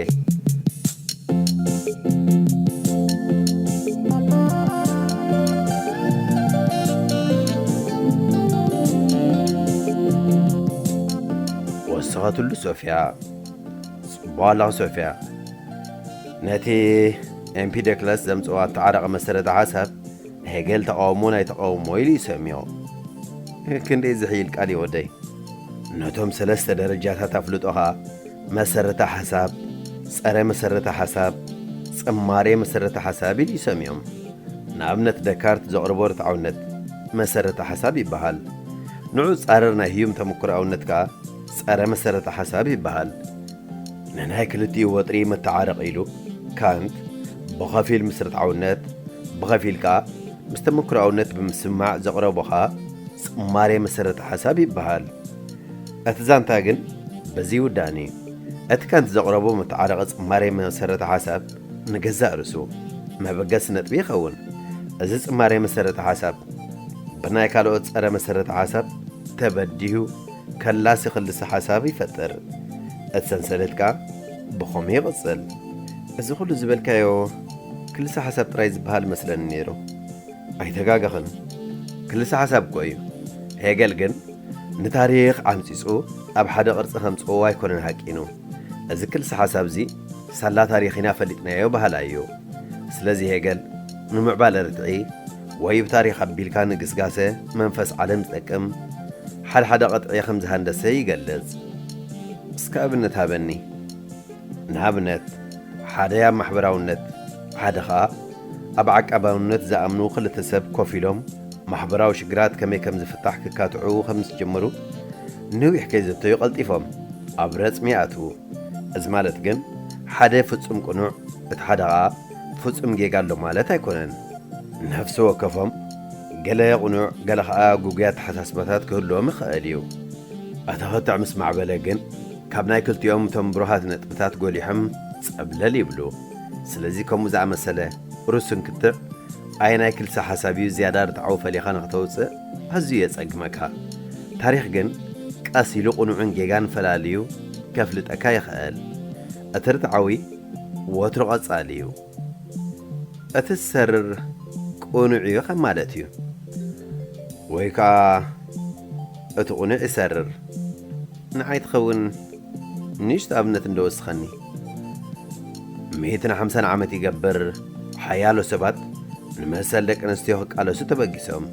ወሰኸትሉ ሶፍያ። ጽቡቕ ኣለኻ ሶፍያ። ነቲ ኤምፒደክለስ ዘምጽኦ ኣተዓራቒ መሰረተ ሓሳብ ሄገል ተቓውሞ ናይ ተቓውሞ ኢሉ ይሰምዮ። ክንደይ ዝሕይል ቃል እዩ ወደይ። ነቶም ሰለስተ ደረጃታት ኣፍልጦ ኸኣ መሰረተ ሓሳብ፣ ጸረ መሰረተ ሓሳብ፣ ጽማሬ መሰረተ ሓሳብ ኢሉ ይሰምዮም። ንኣብነት ደካርት ዘቕርቦ ርትዓውነት መሰረተ ሓሳብ ይበሃል። ንዑ ጻረር ናይ ህዩም ተመክሮኣውነት ከኣ ጸረ መሰረተ ሓሳብ ይበሃል። ንናይ ክልቲኡ ወጥሪ መተዓረቒ ኢሉ ካንት ብኸፊል ምስ ርትዓውነት ብኸፊል ከኣ ምስ ተመክሮኣውነት ብምስማዕ ዘቕረቦ ኸኣ ጽማሬ መሰረተ ሓሳብ ይበሃል። እቲ ዛንታ ግን በዚ ይውዳእን እዩ። እቲ ካንት ዘቕረቦ መተዓረቒ ጽማሬ መሰረተ ሓሳብ ንገዛእ ርእሱ መበገሲ ነጥቢ ይኸውን። እዚ ጽማሬ መሰረተ ሓሳብ ብናይ ካልኦት ጸረ መሰረተ ሓሳብ ተበዲሁ ከላሲ ክልሰ ሓሳብ ይፈጥር። እቲ ሰንሰለት ከኣ ብኸምኡ ይቕጽል። እዚ ኩሉ ዝበልካዮ ክልሰ ሓሳብ ጥራይ ዝበሃል መስለኒ ነይሩ። ኣይተጋገኽን። ክልሰ ሓሳብ እኮ እዩ። ሄገል ግን ንታሪኽ ዓምጺጹ ኣብ ሓደ ቅርጺ ከምጽእዎ ኣይኮነን ሃቂኑ። እዚ ክልሰ ሓሳብ እዚ ሳላ ታሪኽና ፈሊጥናዮ በሃላይ እዩ። ስለዚ ሄገል ንምዕባለ ርትዒ ወይ ብታሪኽ ኣቢልካ ንግስጋሰ መንፈስ ዓለም ዝጠቅም ሓደ ሓደ ቅጥዒ ከም ዝሃንደሰ ይገልጽ። እስከ ኣብነት ሃበኒ። ንኣብነት ሓደ ኣብ ማሕበራውነት፣ ሓደ ኸኣ ኣብ ዓቃባውነት ዝኣምኑ ክልተ ሰብ ኮፍ ኢሎም ማሕበራዊ ሽግራት ከመይ ከም ዝፍታሕ ክካትዑ ከም ዝጀመሩ ነዊሕ ከይዘተዩ ቀልጢፎም ኣብ ረጽሚ ይኣትዉ። እዚ ማለት ግን ሓደ ፍጹም ቅኑዕ እቲ ሓደ ኸኣ ፍጹም ጌጋ ኣሎ ማለት ኣይኮነን። ነፍሲ ወከፎም ገለ ቅኑዕ ገለ ኸኣ ግጉይ ኣተሓሳስባታት ክህልዎም ይኽእል እዩ። እቲ ክትዕ ምስ ማዕበለ ግን ካብ ናይ ክልቲኦም እቶም ብሩሃት ነጥብታት ጎሊሖም ጸብለል ይብሉ። ስለዚ ከምኡ ዝኣመሰለ ርሱን ክትዕ ኣየናይ ክልሰ ሓሳብ እዩ ዝያዳ ርትዓዊ ፈሊኻ ንኽተውጽእ ኣዝዩ የጸግመካ። ታሪኽ ግን ቀስ ኢሉ ቅኑዕን ጌጋን ፈላልዩ ከፍልጠካ ይኽእል። እቲ ርትዓዊ ወትሩ ቀጻሊ እዩ። እቲ ዝሰርር ቅኑዕ እዩ ከም ማለት እዩ። ወይ ከኣ እቲ ቅኑዕ ይሰርር። ንዓይ ትኸውን ንእሽቶ ኣብነት እንዶ ወስኸኒ። ሚእትን ሓምሳን ዓመት ይገብር ሓያሎ ሰባት ንመሰል ደቂ ኣንስትዮ ክቃለሱ ተበጊሶም።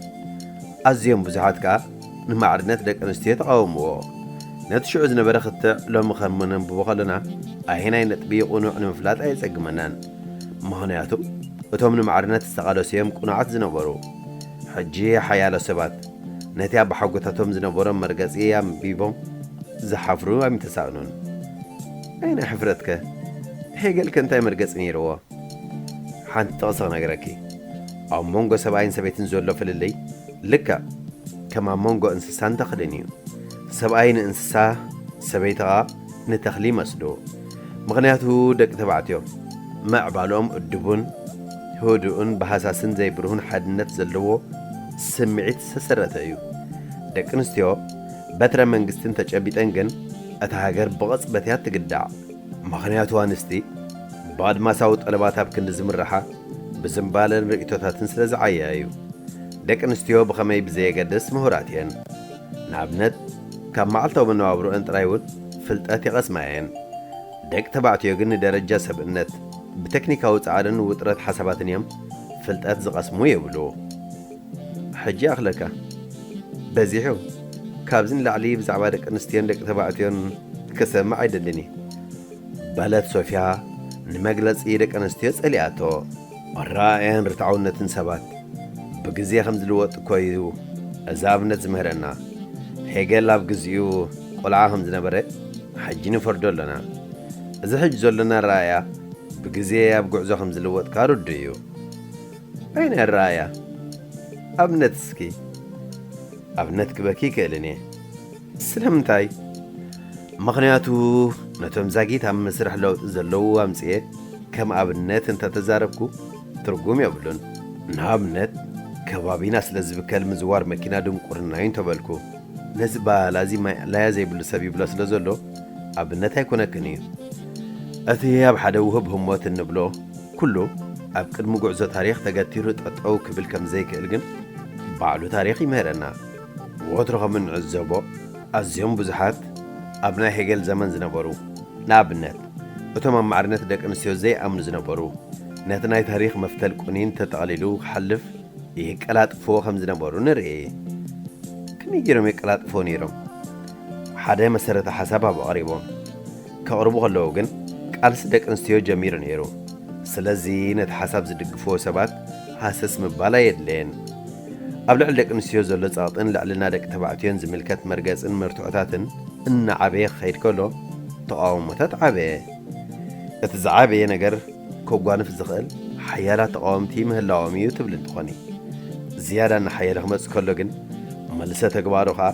ኣዝዮም ብዙሓት ከኣ ንማዕርነት ደቂ ኣንስትዮ ተቓወምዎ። ነቲ ሽዑ ዝነበረ ክትዕ ሎሚ ከም ነንብቦ ከለና ኣየናይ ነጥቢ ቅኑዕ ንምፍላጥ ኣየጸግመናን። ምኽንያቱ እቶም ንማዕርነት ዝተቓለሱ እዮም ቅኑዓት ዝነበሩ። ሕጂ ሓያሎ ሰባት ነቲ ኣቦሓጎታቶም ዝነበሮም መርገጺ ኣንቢቦም ዝሓፍሩ ኣይምተሳእኑን። ኣየናይ ሕፍረትከ? ሄገልከ እንታይ መርገጺ ነይርዎ? ሓንቲ ጥቕሲ ክነግረኪ። ኣብ መንጎ ሰብኣይን ሰበይትን ዘሎ ፍልልይ ልክዕ ከም ኣብ መንጎ እንስሳን ተኽልን እዩ። ሰብኣይ ንእንስሳ፣ ሰበይቲ ኸኣ ንተኽሊ ይመስሉ። ምኽንያቱ ደቂ ተባዕትዮ ምዕባለኦም እድቡን ህዱእን ብሃሳስን ዘይብርሁን ሓድነት ዘለዎ ስምዒት ዝተሰረተ እዩ። ደቂ ኣንስትዮ በትረ መንግስትን ተጨቢጠን ግን እታ ሃገር ብቕጽበት እያ ትግዳዕ። ምኽንያቱ ኣንስቲ ብኣድማሳዊ ጠለባት ኣብ ክንዲ ዝምርሓ ብዝንባለን ርእይቶታትን ስለ ዝዓያ እዩ። ደቂ ኣንስትዮ ብኸመይ ብዘየገድስ ምሁራት እየን። ንኣብነት ካብ መዓልታዊ መነባብሮአን ጥራይ እውን ፍልጠት ይቐስማ እየን። ደቂ ተባዕትዮ ግን ንደረጃ ሰብእነት ብቴክኒካዊ ጻዕርን ውጥረት ሓሳባትን እዮም ፍልጠት ዝቐስሙ ይብሉ። ሕጂ ይኣኽለካ። በዚሑ። ካብዚ ንላዕሊ ብዛዕባ ደቂ ኣንስትዮን ደቂ ተባዕትዮን ክሰምዕ ኣይደልን እየ። በለት ሶፍያ ንመግለጺ ደቂ ኣንስትዮ ጸሊኣቶ። ኣረኣእያን ርትዓውነትን ሰባት ብግዜ ከም ዝልወጥ እኮ እዩ እዚ ኣብነት ዝምህረና። ሄገል ኣብ ግዜኡ ቆልዓ ከም ዝነበረ ሕጂ ንፈርዶ ኣለና። እዚ ሕጂ ዘሎና ኣረኣእያ ብግዜ ኣብ ጉዕዞ ከም ዝልወጥ ከኣ ርዱእ እዩ። ኣየናይ ኣረኣእያ? ኣብነት እስኪ። ኣብነት ክበኪ ይክእልን እየ። ስለምንታይ? ምኽንያቱ ነቶም ዛጊት ኣብ መስርሕ ለውጢ ዘለዉ ኣምጽኤ ከም ኣብነት እንተተዛረብኩ ትርጉም የብሉን። ንኣብነት ከባቢና ስለ ዝብከል ምዝዋር መኪና ድንቁርና እዩ እንተበልኩ ነዚ ባላዚ ማይ ላያ ዘይብሉ ሰብ ይብሎ ስለ ዘሎ ኣብነት ኣይኮነክን እዩ። እቲ ኣብ ሓደ ውህብ ህሞት እንብሎ ኩሉ ኣብ ቅድሚ ጉዕዞ ታሪኽ ተገቲሩ ጠጠው ክብል ከም ዘይክእል ግን ባዕሉ ታሪኽ ይምህረና። ወትሩ ከም እንዕዘቦ ኣዝዮም ብዙሓት ኣብ ናይ ሄገል ዘመን ዝነበሩ፣ ንኣብነት እቶም ኣብ ማዕርነት ደቂ ኣንስትዮ ዘይኣምኑ ዝነበሩ፣ ነቲ ናይ ታሪኽ መፍተል ቁኒን ተጠቕሊሉ ክሓልፍ የቀላጥፍዎ ከም ዝነበሩ ንርኢ። ከመይ ገይሮም የቀላጥፍዎ ነይሮም? ሓደ መሰረተ ሓሳብ ኣብ ኣቕሪቦም ከቕርቡ ከለዉ ግን ቃልሲ ደቂ ኣንስትዮ ጀሚሩ ነይሩ። ስለዚ ነቲ ሓሳብ ዝድግፍዎ ሰባት ሃሰስ ምባል ኣየድለየን። ኣብ ልዕሊ ደቂ ኣንስትዮ ዘሎ ጸቕጥን ልዕልና ደቂ ተባዕትዮን ዝምልከት መርገጽን መርትዖታትን እናዓበየ ክኸይድ ከሎ ተቓውሞታት ዓበየ። እቲ ዝዓበየ ነገር ከጓንፍ ዝኽእል ሓያላት ተቓወምቲ ምህላዎም እዩ ትብል እንትኾኒ ዝያዳ እናሓየለ ክመጽእ ከሎ ግን መልሰ ተግባሩ ኸኣ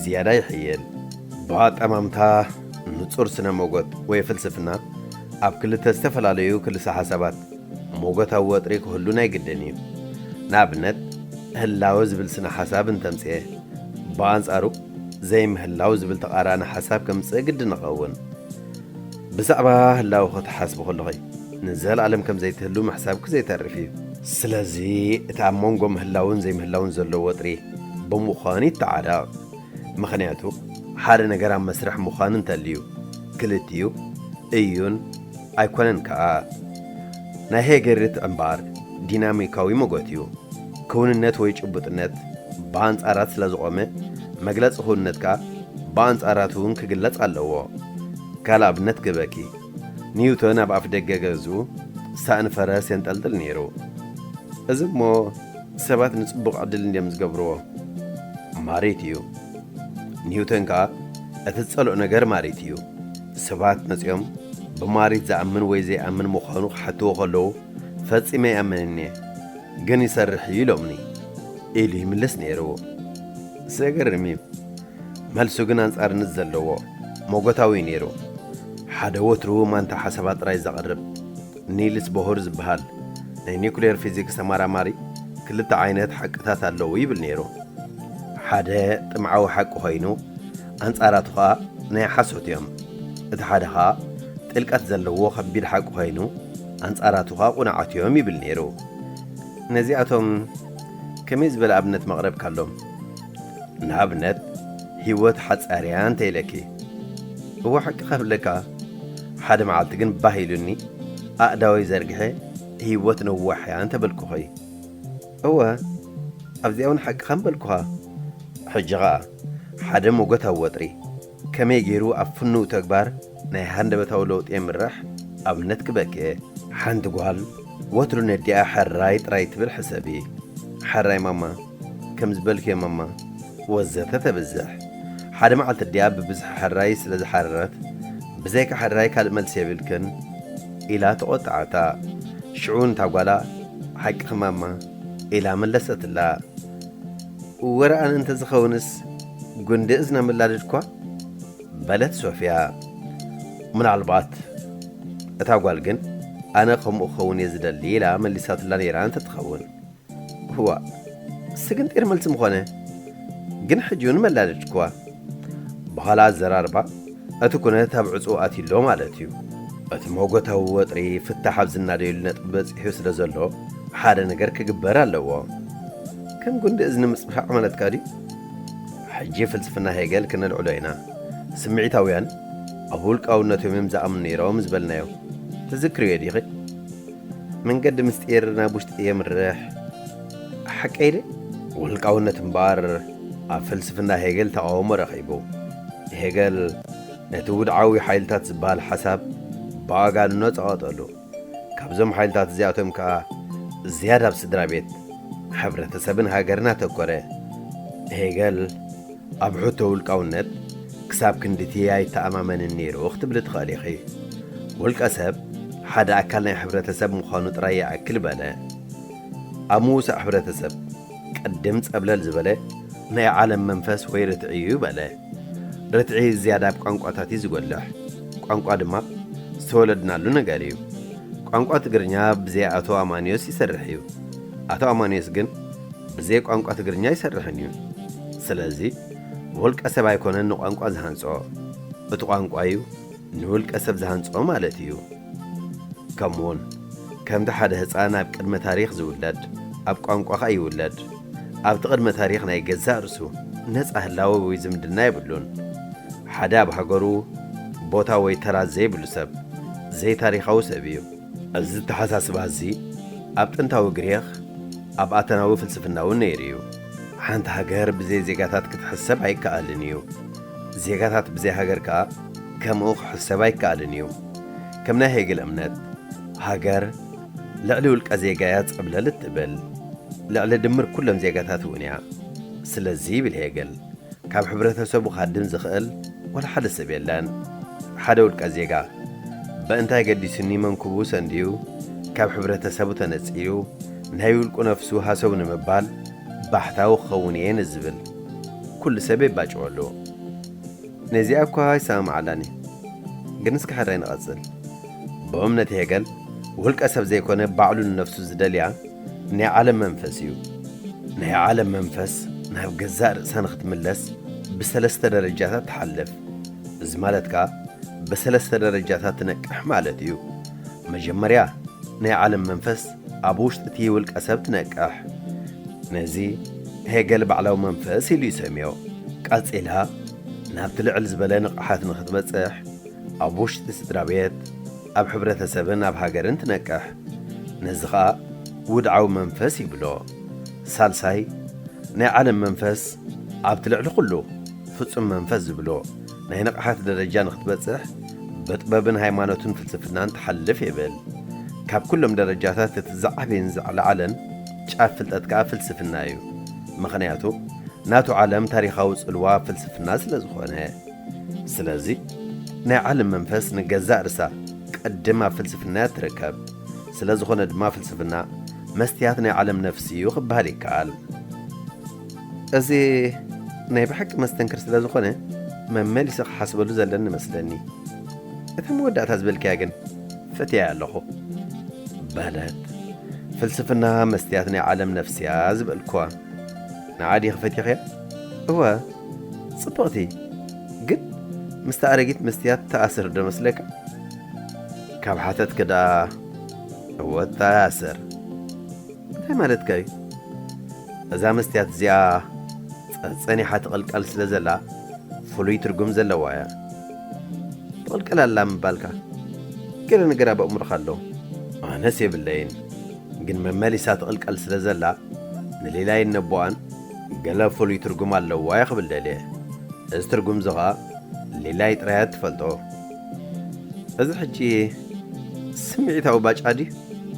ዝያዳ ይሕይል። ብኣጠማምታ ንጹር ስነ ሞጎት ወይ ፍልስፍና ኣብ ክልተ ዝተፈላለዩ ክልሰ ሓሳባት ሞጎታዊ ወጥሪ ክህሉ ናይ ግድን እዩ። ንኣብነት ህላወ ዝብል ስነ ሓሳብ እንተምጽኤ ብኣንጻሩ ዘይምህላው ዝብል ተቓራኒ ሓሳብ ከምጽእ ግድን ይኸውን። ብዛዕባ ህላወ ክትሓስቡ ከለኹ ንዘለኣለም ከም ዘይትህሉ ምሕሳብኪ ዘይተርፍ እዩ። ስለዚ እቲ ኣብ መንጎ ምህላውን ዘይምህላውን ዘሎ ወጥሪ ብምዃኑ ይተዓረቕ። ምኽንያቱ ሓደ ነገር ኣብ መስርሕ ምዃኑ እንተልዩ ክልቲኡ እዩን ኣይኮነን ከኣ። ናይ ሄገል ርትዒ እምበኣር ዲናሚካዊ ሞጎት እዩ። ክውንነት ወይ ጭቡጥነት ብኣንጻራት ስለ ዝቖመ መግለጺ ክውንነት ከኣ ብኣንጻራት እውን ክግለጽ ኣለዎ። ካልእ ኣብነት ክህበኪ። ኒውቶን ኣብ ኣፍ ደገ ገዝኡ ሳእኒ ፈረስ የንጠልጥል ነይሩ። እዚ እሞ ሰባት ንጽቡቕ ዕድል እንድዮም ዝገብርዎ። ማሪት እዩ። ኒውተን ከኣ እቲ ዝጸልኦ ነገር ማሪት እዩ። ሰባት መጺኦም ብማሪት ዝኣምን ወይ ዘይኣምን ምዃኑ ክሓትዎ ከለዉ ፈጺመ ኣይኣምንን እየ፣ ግን ይሰርሕ እዩ ኢሎምኒ ኢሉ ይምልስ ነይሩ። ዘገርም እዩ። መልሱ ግን ኣንጻርነት ዘለዎ ሞጎታዊ እዩ ነይሩ። ሓደ ወትሩ ማንታ ሓሳባት ጥራይ ዘቕርብ ኒልስ ቦሁር ዝበሃል ናይ ኒኩሌር ፊዚክስ ተመራማሪ ክልተ ዓይነት ሓቅታት ኣለዉ ይብል ነይሩ። ሓደ ጥምዓዊ ሓቂ ኮይኑ ኣንጻራቱ ኸኣ ናይ ሓሶት እዮም። እቲ ሓደ ኸኣ ጥልቀት ዘለዎ ከቢድ ሓቂ ኮይኑ ኣንጻራቱ ኸኣ ቁኑዓት እዮም ይብል ነይሩ። ነዚኣቶም ከመይ ዝበለ ኣብነት መቕረብካሎም? ንኣብነት ህይወት ሓጻር እያ እንተ ኢለኪ፣ እወ ሓቂ ከብለካ ሓደ መዓልቲ ግን ባህ ኢሉኒ ኣእዳወይ ዘርግሐ ህይወት ነዋሕ እያ እንተበልኩኺ፣ እወ ኣብዚኣ እውን ሓቅኻ ምበልኩኻ። ሕጂ ኸኣ ሓደ ሞጎታዊ ወጥሪ ከመይ ገይሩ ኣብ ፍኑው ተግባር ናይ ሃንደበታዊ ለውጢ የምርሕ ኣብነት ክበኪ። ሓንቲ ጓል ወትሩ ነዲኣ ሕራይ ጥራይ ትብል ሕሰቢ። ሕራይ ማማ፣ ከም ዝበልክዮ ማማ፣ ወዘተ ተብዝሕ። ሓደ መዓልቲ ኣዲኣ ብብዝሒ ሕራይ ስለ ዝሓረረት፣ ብዘይካ ሕራይ ካልእ መልሲ የብልክን ኢላ ተቖጥዓታ። ሽዑ ነታ ጓላ ሓቅኺ ማማ ኢላ መለሰትላ። ወረ ኣነ እንተዝኸውንስ ጉንዲ እዝና መላደድኳ በለት ሶፍያ። ምናልባት እታ ጓል ግን ኣነ ከምኡ ክኸውን እየ ዝደሊ ኢላ መሊሳትላ ነይራ እንተትኸውን። እዋ ስግንጢር መልሲ ምኾነ ግን ሕጂ እውን መላደድክዋ። ብኻልእ ኣዘራርባ እቲ ኩነት ኣብ ዕጹው ኣትዩ ኣሎ ማለት እዩ። እቲ መጎታዊ ወጥሪ ፍታሕ ኣብ ዝናደየሉ ነጥቢ በጺሑ ስለ ዘሎ ሓደ ነገር ክግበር ኣለዎ። ከም ጉንዲ እዝኒ ምጽፋዕ ማለትካ ድዩ? ሕጂ ፍልስፍና ሄገል ክነልዕሎ ኢና። ስምዒታውያን ኣብ ውልቃውነቶም እዮም ዝኣምኑ ነይሮም ዝበልናዮ ትዝክርዮ ዲኺ? መንገዲ ምስጢር ናብ ውሽጢ የምርሕ። ሓቀይ ድየ? ውልቃውነት እምበኣር ኣብ ፍልስፍና ሄገል ተቓውሞ ረኺቡ። ሄገል ነቲ ውድዓዊ ሓይልታት ዝበሃል ሓሳብ ብኣጋንኖ ጸቐጠሉ። ካብዞም ሓይልታት እዚኣቶም ከኣ ዝያዳ ኣብ ስድራ ቤት፣ ሕብረተሰብን ሃገርን ኣተኮረ። ሄገል ኣብ ሕቶ ውልቃውነት ክሳብ ክንድቲ ኣይተኣማመንን ነይሩ ክትብሊ ትኽእሊ ኢኺ። ውልቀ ሰብ ሓደ ኣካል ናይ ሕብረተሰብ ምዃኑ ጥራይ ይኣክል በለ። ኣብ ምውሳእ ሕብረተሰብ ቅድም ጸብለል ዝበለ ናይ ዓለም መንፈስ ወይ ርትዒ እዩ በለ። ርትዒ ዝያዳ ኣብ ቋንቋታት እዩ ዝጎልሕ። ቋንቋ ድማ ዝተወለድናሉ ነገር እዩ። ቋንቋ ትግርኛ ብዘይ ኣቶ ኣማኒዮስ ይሰርሕ እዩ። ኣቶ ኣማኒዮስ ግን ብዘይ ቋንቋ ትግርኛ ይሰርሕን እዩ። ስለዚ ውልቀ ሰብ ኣይኮነን ንቋንቋ ዝሃንጾ፣ እቲ ቋንቋ እዩ ንውልቀ ሰብ ዝሃንጾ ማለት እዩ። ከምኡውን ከምቲ ሓደ ህጻን ኣብ ቅድመ ታሪኽ ዝውለድ፣ ኣብ ቋንቋ ኸኣ ይውለድ። ኣብቲ ቅድመ ታሪኽ ናይ ገዛእ ርእሱ ነጻ ህላወ ወይ ዝምድና የብሉን። ሓደ ኣብ ሃገሩ ቦታ ወይ ተራ ዘይብሉ ሰብ፣ ዘይታሪኻዊ ሰብ እዩ። እዚ ኣተሓሳስባ እዚ ኣብ ጥንታዊ ግሪኽ፣ ኣብ ኣተናዊ ፍልስፍና እውን ነይሩ እዩ። ሓንቲ ሃገር ብዘይ ዜጋታት ክትሕሰብ ኣይከኣልን እዩ። ዜጋታት ብዘይ ሃገር ከኣ ከምኡ ክሕሰብ ኣይከኣልን እዩ። ከም ናይ ሄግል እምነት፣ ሃገር ልዕሊ ውልቀ ዜጋ እያ ጸብለል እትብል፣ ልዕሊ ድምር ኩሎም ዜጋታት እውን እያ። ስለዚ ይብል ሄግል፣ ካብ ሕብረተሰቡ ክሃድም ዝኽእል ወላ ሓደ ሰብ የለን። ሓደ ውልቀ ዜጋ በእንታይ ገዲሱኒ መንኩቡ ሰንድዩ ካብ ሕብረተሰቡ ተነጺሉ ናይ ውልቁ ነፍሱ ሃሰው ንምባል ባሕታዊ ክኸውን እየ ንዝብል ኩሉ ሰብ የባጭወሉ። ነዚኣ እኳ ይሰማምዓላን እየ። ግን እስኪ ሕራይ ንቐጽል። ብእምነት ሄገል ውልቀ ሰብ ዘይኮነ ባዕሉ ንነፍሱ ዝደልያ ናይ ዓለም መንፈስ እዩ። ናይ ዓለም መንፈስ ናብ ገዛእ ርእሳ ንኽትምለስ ብሰለስተ ደረጃታት ትሓልፍ። እዚ ማለት ከኣ ብሰለስተ ደረጃታት ትነቅሕ ማለት እዩ። መጀመርያ ናይ ዓለም መንፈስ ኣብ ውሽጢ እቲ ውልቀ ሰብ ትነቅሕ። ነዚ ሄገል ባዕላዊ መንፈስ ኢሉ ይሰምዮ። ቀጺላ ናብቲ ልዕል ዝበለ ንቕሓት ንኽትበጽሕ ኣብ ውሽጢ ስድራ ቤት፣ ኣብ ሕብረተሰብን ኣብ ሃገርን ትነቅሕ። ነዚ ኸኣ ውድዓዊ መንፈስ ይብሎ። ሳልሳይ ናይ ዓለም መንፈስ ኣብቲ ልዕሊ ኩሉ ፍጹም መንፈስ ዝብሎ ናይ ንቕሓት ደረጃ ንኽትበጽሕ ብጥበብን ሃይማኖትን ፍልስፍናን ትሓልፍ ይብል። ካብ ኩሎም ደረጃታት እቲ ዝዓበየን ዝለዓለን ጫፍ ፍልጠት ከኣ ፍልስፍና እዩ። ምኽንያቱ ናቱ ዓለም ታሪኻዊ ጽልዋ ፍልስፍና ስለ ዝኾነ። ስለዚ ናይ ዓለም መንፈስ ንገዛእ ርእሳ ቅድም ኣብ ፍልስፍና እያ ትርከብ። ስለ ዝኾነ ድማ ፍልስፍና መስትያት ናይ ዓለም ነፍሲ እዩ ክበሃል ይከኣል። እዚ ናይ ብሓቂ መስተንክር ስለ ዝኾነ መመሊሰ ክሓስበሉ ዘለኒ መስለኒ። እታ መወዳእታ ዝበልክያ ግን ፈትያ ኣለኹ በለት። ፍልስፍና መስትያት ናይ ዓለም ነፍሲ እያ ዝበልክዋ ንዓ ዲኺ ፈቲኽያ? እወ፣ ጽብቕቲ። ግን ምስታ ኣረጊት መስትያት ትኣስር ዶ መስለካ? ካብ ሓተትኪ ደኣ እወ ትኣስር። እንታይ ማለትካ እዩ? እዛ መስትያት እዚኣ ጸኒሓ ትቕልቀል ስለ ዘላ ፍሉይ ትርጉም ዘለዋ እያ። ትቕልቀል ኣላ ምባልካ ገለ ነገር ኣብ ኣእምሮኻ ኣሎ። ኣነስ የብለይን፣ ግን መመሊሳ ትቕልቀል ስለ ዘላ ንሌላይን ነቦኣን ገለ ፍሉይ ትርጉም ኣለዋ እየ ክብል ደልየ። እዚ ትርጉም እዚ ኸኣ ሌላይ ጥራይ እያ ትፈልጦ። እዚ ሕጂ ስምዒታዊ ባጫ ድዩ?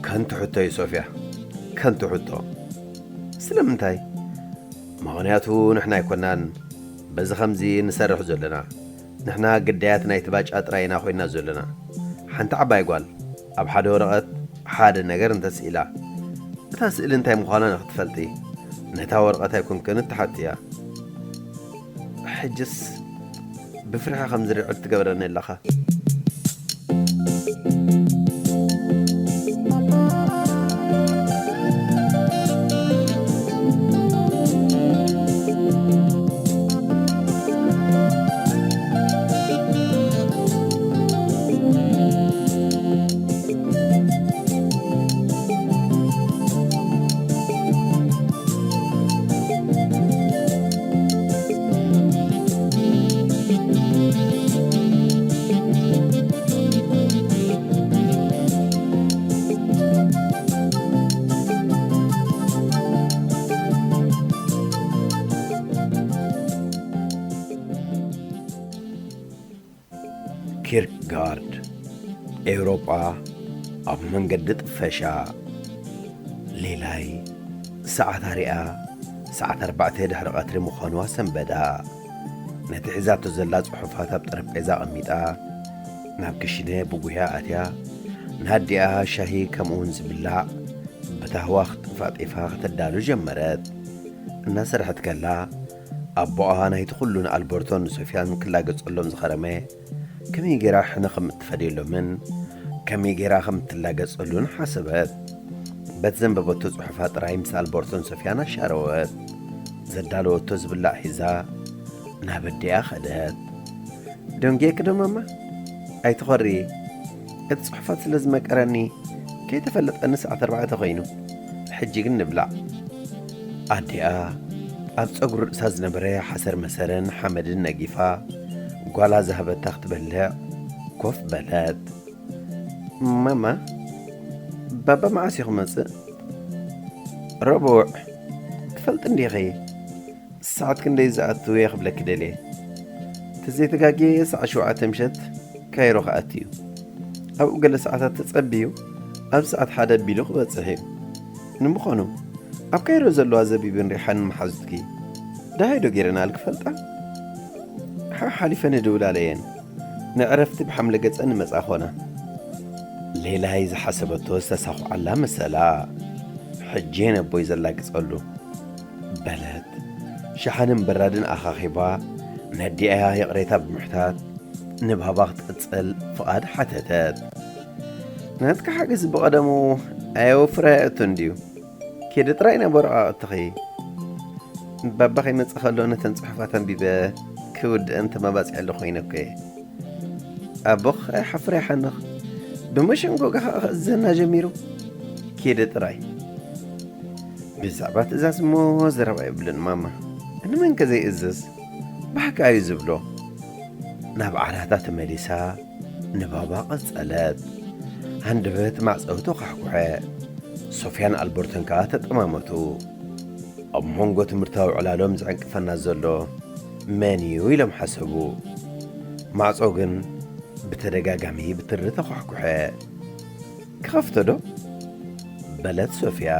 ከንቱ ሕቶ እዩ ሶፍያ፣ ከንቱ ሕቶ። ስለምንታይ? ምኽንያቱ ንሕና ኣይኮናን በዚ ኸምዚ ንሰርሕ ዘለና። ንሕና ግዳያት ናይቲ ባጫ ጥራይ ኢና ኮይና ዘለና። ሓንቲ ዓባይ ጓል ኣብ ሓደ ወረቐት ሓደ ነገር እንተስኢላ፣ እታ ስእሊ እንታይ ምዃና ንኽትፈልጢ ነታ ወረቐት ኣይኮንክን እትሓትያ። ሕጅስ ብፍርሒ ከም ዝርዕድ ትገብረኒ ኣለኻ። ኪርክጋርድ፣ ኤውሮጳ ኣብ መንገዲ ጥፈሻ። ሌላይ ሰዓታ ሪኣ ሰዓት ኣርባዕተ ድሕሪ ቀትሪ ምዃኑ ኣሰንበዳ። ነቲ ሒዛቶ ዘላ ጽሑፋት ኣብ ጠረጴዛ ኣቐሚጣ ናብ ክሽነ ብጉያ ኣትያ፣ ንኣዲኣ ሻሂ ከምኡውን ዝብላዕ ብታህዋ ክትጠፋጢፋ ከተዳሉ ጀመረት። እናሰርሐት ከላ፣ ኣቦኣ ናይቲ ኩሉ ንኣልበርቶን ንሶፍያን ክላገጸሎም ዝኸረመ ከመይ ጌራ ሕነ ከም እትፈድየሎምን ከመይ ጌራ ከም እትላገጸሉን ሓሰበት። በቲ ዘንበበቶ ጽሑፋ ጥራይ ምስ ኣልበርቶን ሶፍያን ኣሻረወት። ዘዳለወቶ ዝብላዕ ሒዛ ናብ ኣዲኣ ከደት። ደንጌኪ ዶ ማማ? ኣይትኾሪ። እቲ ጽሑፋት ስለ ዝመቀረኒ ከይተፈለጠኒ ሰዓት ኣርባዕተ ኮይኑ። ሕጂ ግን ንብላዕ። ኣዲኣ ኣብ ጸጉሪ ርእሳ ዝነበረ ሓሰር መሰርን ሓመድን ነጊፋ፣ ጓላ ዝሃበታ ክትበልዕ ኮፍ በለት። ማማ፣ ባባ መዓስ እዩ ክመጽእ? ረቡዕ። ትፈልጢ እንዲኺ፣ ሰዓት ክንደይ ዝኣቱ እየ ክብለኪ ደልየ። ተዘይተጋግየ ሰዓት ሸውዓተ ምሸት ካይሮ ክኣቱ እዩ። ኣብኡ ገለ ሰዓታት ተጸብዩ፣ ኣብ ሰዓት ሓደ ኣቢሉ ክበጽሕ እዩ። ንምዃኑ፣ ኣብ ካይሮ ዘለዋ ዘቢብን ሪሓንን መሓዙትኪ ደሃይ ዶ ጌረናል ክፈልጣ? ሓሓሊፈን ይድውላለ እየን። ንዕረፍቲ ብሓምለ ገጸን ይመጻ ኾና። ሌላይ ዝሓሰበቶ ዝተሳኹዓላ መሰላ። ሕጂ የን ኣቦይ ዘላግጸሉ በለት። ሸሓንን በራድን ኣኻኺባ ነዲኣያ ይቕሬታ ብምሕታት ንባባ ክትቅጽል ፍቓድ ሓተተት። ናትካ ሓገዝ ብቐደሙ ኣየወፍር ኣየእቱ እንድዩ። ኬደ ጥራይ ናብ ወረቓቕትኺ። ባባ ከይመጽእ ከሎ ነተን ጽሑፋት ኣንቢበ ክውድአን ተማባጺዐ ኣለኹ ኮይነ እኮ እየ። ኣቦኽ ኣይሓፍር ኣይሓንኽ። ብመሸንጎ ከኣ ክእዝዘና ጀሚሩ። ኬደ ጥራይ። ብዛዕባ ትእዛዝ እሞ ዘረባ የብሉን ማማ። ንመንከ ዘይእዝዝ? ብሓቂ እዩ ዝብሎ። ናብ ዓራታ ተመሊሳ ንባባ ቀጸለት። ሃንደበት ማዕጸዊ ተኳሕኩሐ። ሶፍያን ኣልበርቶን ከኣ ተጠማመቱ። ኣብ መንጎ ትምህርታዊ ዕላሎም ዝዕንቅፈና ዘሎ መን እዩ ኢሎም ሓሰቡ። ማዕጾ ግን ብተደጋጋሚ ብትሪ ተኳሕኩሐ። ክኸፍቶ ዶ? በለት ሶፍያ።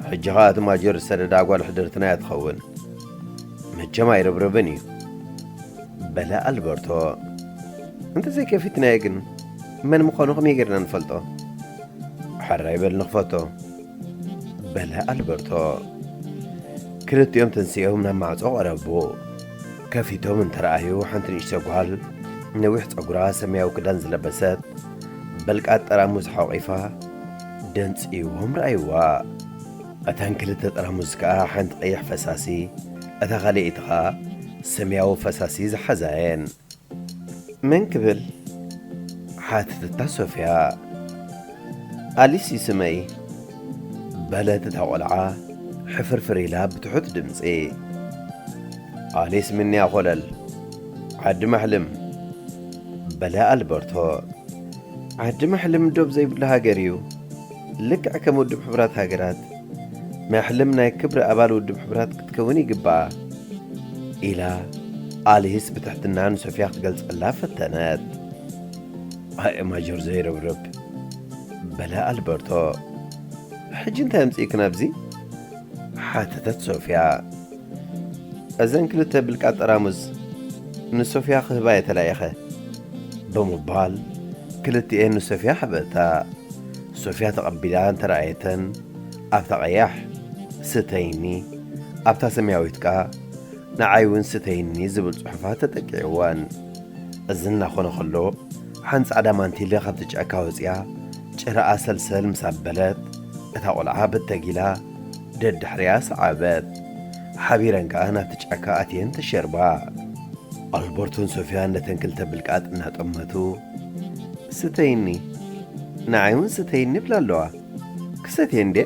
ሕጂ ኸኣ እቲ ማጆር ዝሰደዳ ጓል ሕድርትና እያ ትኸውን። መቸም ኣይርብርብን እዩ። በለ ኣልበርቶ። እንተዘይከፊትናዮ ግን መን ምዃኑ ከመይ ጌርና ንፈልጦ? ሕራይ በል ንኽፈቶ። በለ ኣልበርቶ። ክልቲኦም ተንሲኦም ናብ ማዕጾ ቀረቡ። ከፊቶም እንተረኣዩ ሓንቲ ንእሽቶ ጓል ነዊሕ ጸጉራ ሰማያዊ ክዳን ዝለበሰት በልቃጥ ጠራሙዝ ሓቂፋ ደንጽይዎም ረኣይዋ። እተን ክልተ ጠራሙዝ ከኣ ሓንቲ ቀይሕ ፈሳሲ፣ እታ ካልኣይቲ ከኣ ሰማያዊ ፈሳሲ ዝሓዛ እየን። መን ክብል? ሓተተታ ሶፍያ። ኣሊስ እዩ ስመይ፣ በለት እታ ቆልዓ ሕፍርፍር ኢላ ብትሑት ድምጺ። ኣሊስ ምንያ ኮለል፣ ዓዲ ማሕልም፣ በለ ኣልበርቶ። ዓዲ ማሕልም ዶብ ዘይብሉ ሃገር እዩ። ልክዕ ከም ውድብ ሕቡራት ሃገራት፣ ማሕልም ናይ ክብሪ ኣባል ውድብ ሕቡራት ክትከውን ይግባኣ፣ ኢላ ኣሊስ ብትሕትና ንሶፍያ ክትገልጸላ ፈተነት። ኣየ ማጆር ዘይርብርብ፣ በለ ኣልበርቶ። ሕጂ እንታይ ኣምጽእክን ኣብዚ? ሓተተት ሶፍያ። እዘን ክልተ ብልቃጥ ጠራሙዝ ንሶፍያ ክህባ እየ ተላኢኸ፣ ብምባል ክልቲኤን ንሶፍያ ሃበታ። ሶፍያ ተቐቢላ እንተረኣየተን፣ ኣብታ ቀያሕ "ስተይኒ", ኣብታ ሰማያዊት ከኣ "ንዓይ እውን ስተይኒ" ዝብል ጽሑፋት ተጠቂዕወን። እዚ እናኾነ ከሎ፣ ሓንቲ ጻዕዳ ማንቲለ ካብቲ ጫካ ወጺኣ፣ ጭራኣ ሰልሰል ምስ ኣበለት፣ እታ ቆልዓ በተጊላ ደድሕሪኣ ሰዓበት። ሓቢረን ከኣ ናብቲ ጫካ ኣትየን ተሸርባ። ኣልበርቶን ሶፍያን ነተን ክልተ ብልቃጥ እናጠመቱ፣ "ስተይኒ፣ ንዓይ እውን ስተይኒ" ይብላ ኣለዋ። ክሰትየ እንዴ?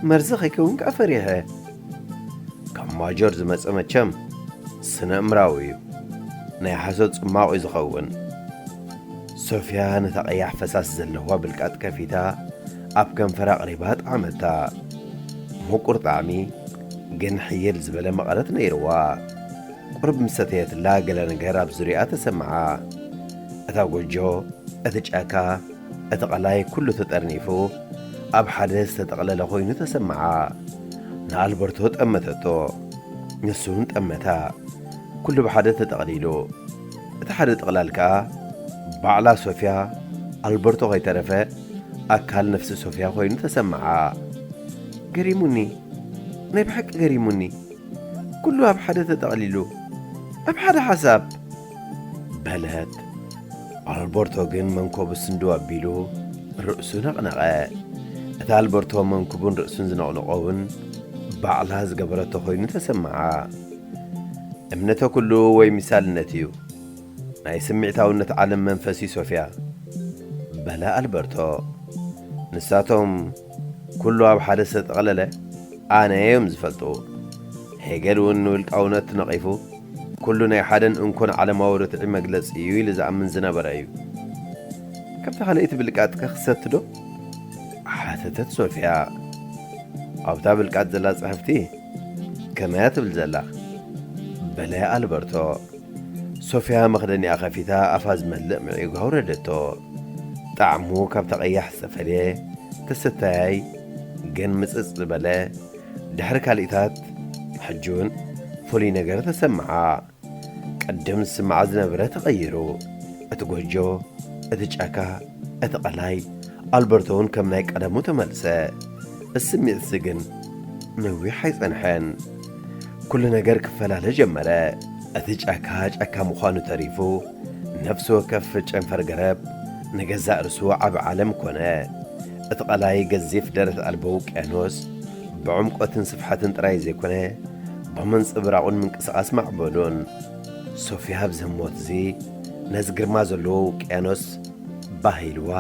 መርዚ ከይከውን ከኣ ፈሪሐ። ካብ ማጆር ዝመጸ መቸም ስነ እምራዊ እዩ። ናይ ሓሶት ጽማቕ እዩ ዝኸውን። ሶፍያ ነታ ቀያሕ ፈሳሲ ዘለዋ ብልቃጥ ከፊታ ኣብ ከንፈራ ኣቕሪባ ጠዓመታ። ምቁር ጣዕሚ፣ ግን ሕይል ዝበለ መቐረት ነይርዋ። ቁሩብ ምስ ሰተየትላ ገለ ነገር ኣብ ዙርያኣ ተሰምዓ። እታ ጎጆ፣ እቲ ጫካ፣ እቲ ቀላይ ኩሉ ተጠርኒፉ ኣብ ሓደ ዝተጠቕለለ ኮይኑ ተሰምዓ። ንኣልበርቶ ጠመተቶ፣ ንሱ እውን ጠመታ። ኩሉ ብሓደ ተጠቕሊሉ። እቲ ሓደ ጥቕላል ከኣ ባዕላ ሶፍያ፣ ኣልበርቶ ከይተረፈ ኣካል ነፍሲ ሶፍያ ኮይኑ ተሰምዓ። ገሪሙኒ፣ ናይ ብሓቂ ገሪሙኒ። ኩሉ ኣብ ሓደ ተጠቕሊሉ፣ ኣብ ሓደ ሓሳብ፣ በለት። ኣልበርቶ ግን መንኮቡ ስንድው ኣቢሉ ርእሱ ነቕነቐ። እቲ ኣልበርቶ መንኩቡን ርእሱን ዝነቕንቖ እውን ባዕላ ዝገበረቶ ኮይኑ ተሰምዓ። እምነተ ኩሉ ወይ ምሳልነት እዩ፣ ናይ ስምዒታውነት ዓለም መንፈስ እዩ ሶፍያ፣ በለ ኣልበርቶ። ንሳቶም ኩሉ ኣብ ሓደ ዝተጠቕለለ ኣነ እዮም ዝፈልጡ። ሄገል እውን ንውልቃውነት ነቒፉ፣ ኩሉ ናይ ሓደን እንኮን ዓለማዊ ርትዒ መግለጺ እዩ ኢሉ ዝኣምን ዝነበረ እዩ። ካብታ ካልኣይቲ ብልቃጥ ከ ክሰቲ ዶ? ሓተተት ሶፍያ። ኣብታ ብልቃጥ ዘላ ጽሕፍቲ ከመያ ትብል ዘላ? በለ ኣልበርቶ። ሶፍያ መኽደኒኣ ከፊታ ኣፋ ዝመልእ ምዒጓ ኣውረደቶ። ጣዕሙ ካብታ ቀያሕ ዝተፈልየ፣ ተሰታያይ ግን ምጽጽ ዝበለ፣ ድሕሪ ካልኢታት ሕጂ እውን ፍሉይ ነገር ተሰምዓ። ቅድም ዝስምዓ ዝነበረ ተቐይሩ። እቲ ጎጆ፣ እቲ ጫካ፣ እቲ ቀላይ፣ ኣልበርቶ እውን ከም ናይ ቀደሙ ተመልሰ። እቲ ስምዒትሲ ግን ነዊሕ ኣይጸንሐን። ኩሉ ነገር ክፈላለ ጀመረ። እቲ ጫካ ጫካ ምዃኑ ተሪፉ፣ ነፍሲ ወከፍ ጨንፈር ገረብ ንገዛእ ርእሱ ዓቢ ዓለም ኮነ። እቲ ቀላይ ገዚፍ ደረት ኣልቦ ውቅያኖስ ብዕምቆትን ስፍሓትን ጥራይ ዘይኮነ፣ ብምንጽብራቑን ምንቅስቓስ ማዕበሉን። ሶፍያ ኣብዚ ህሞትዚ ነዚ ግርማ ዘለዎ ውቅያኖስ ባህ ኢልዋ፣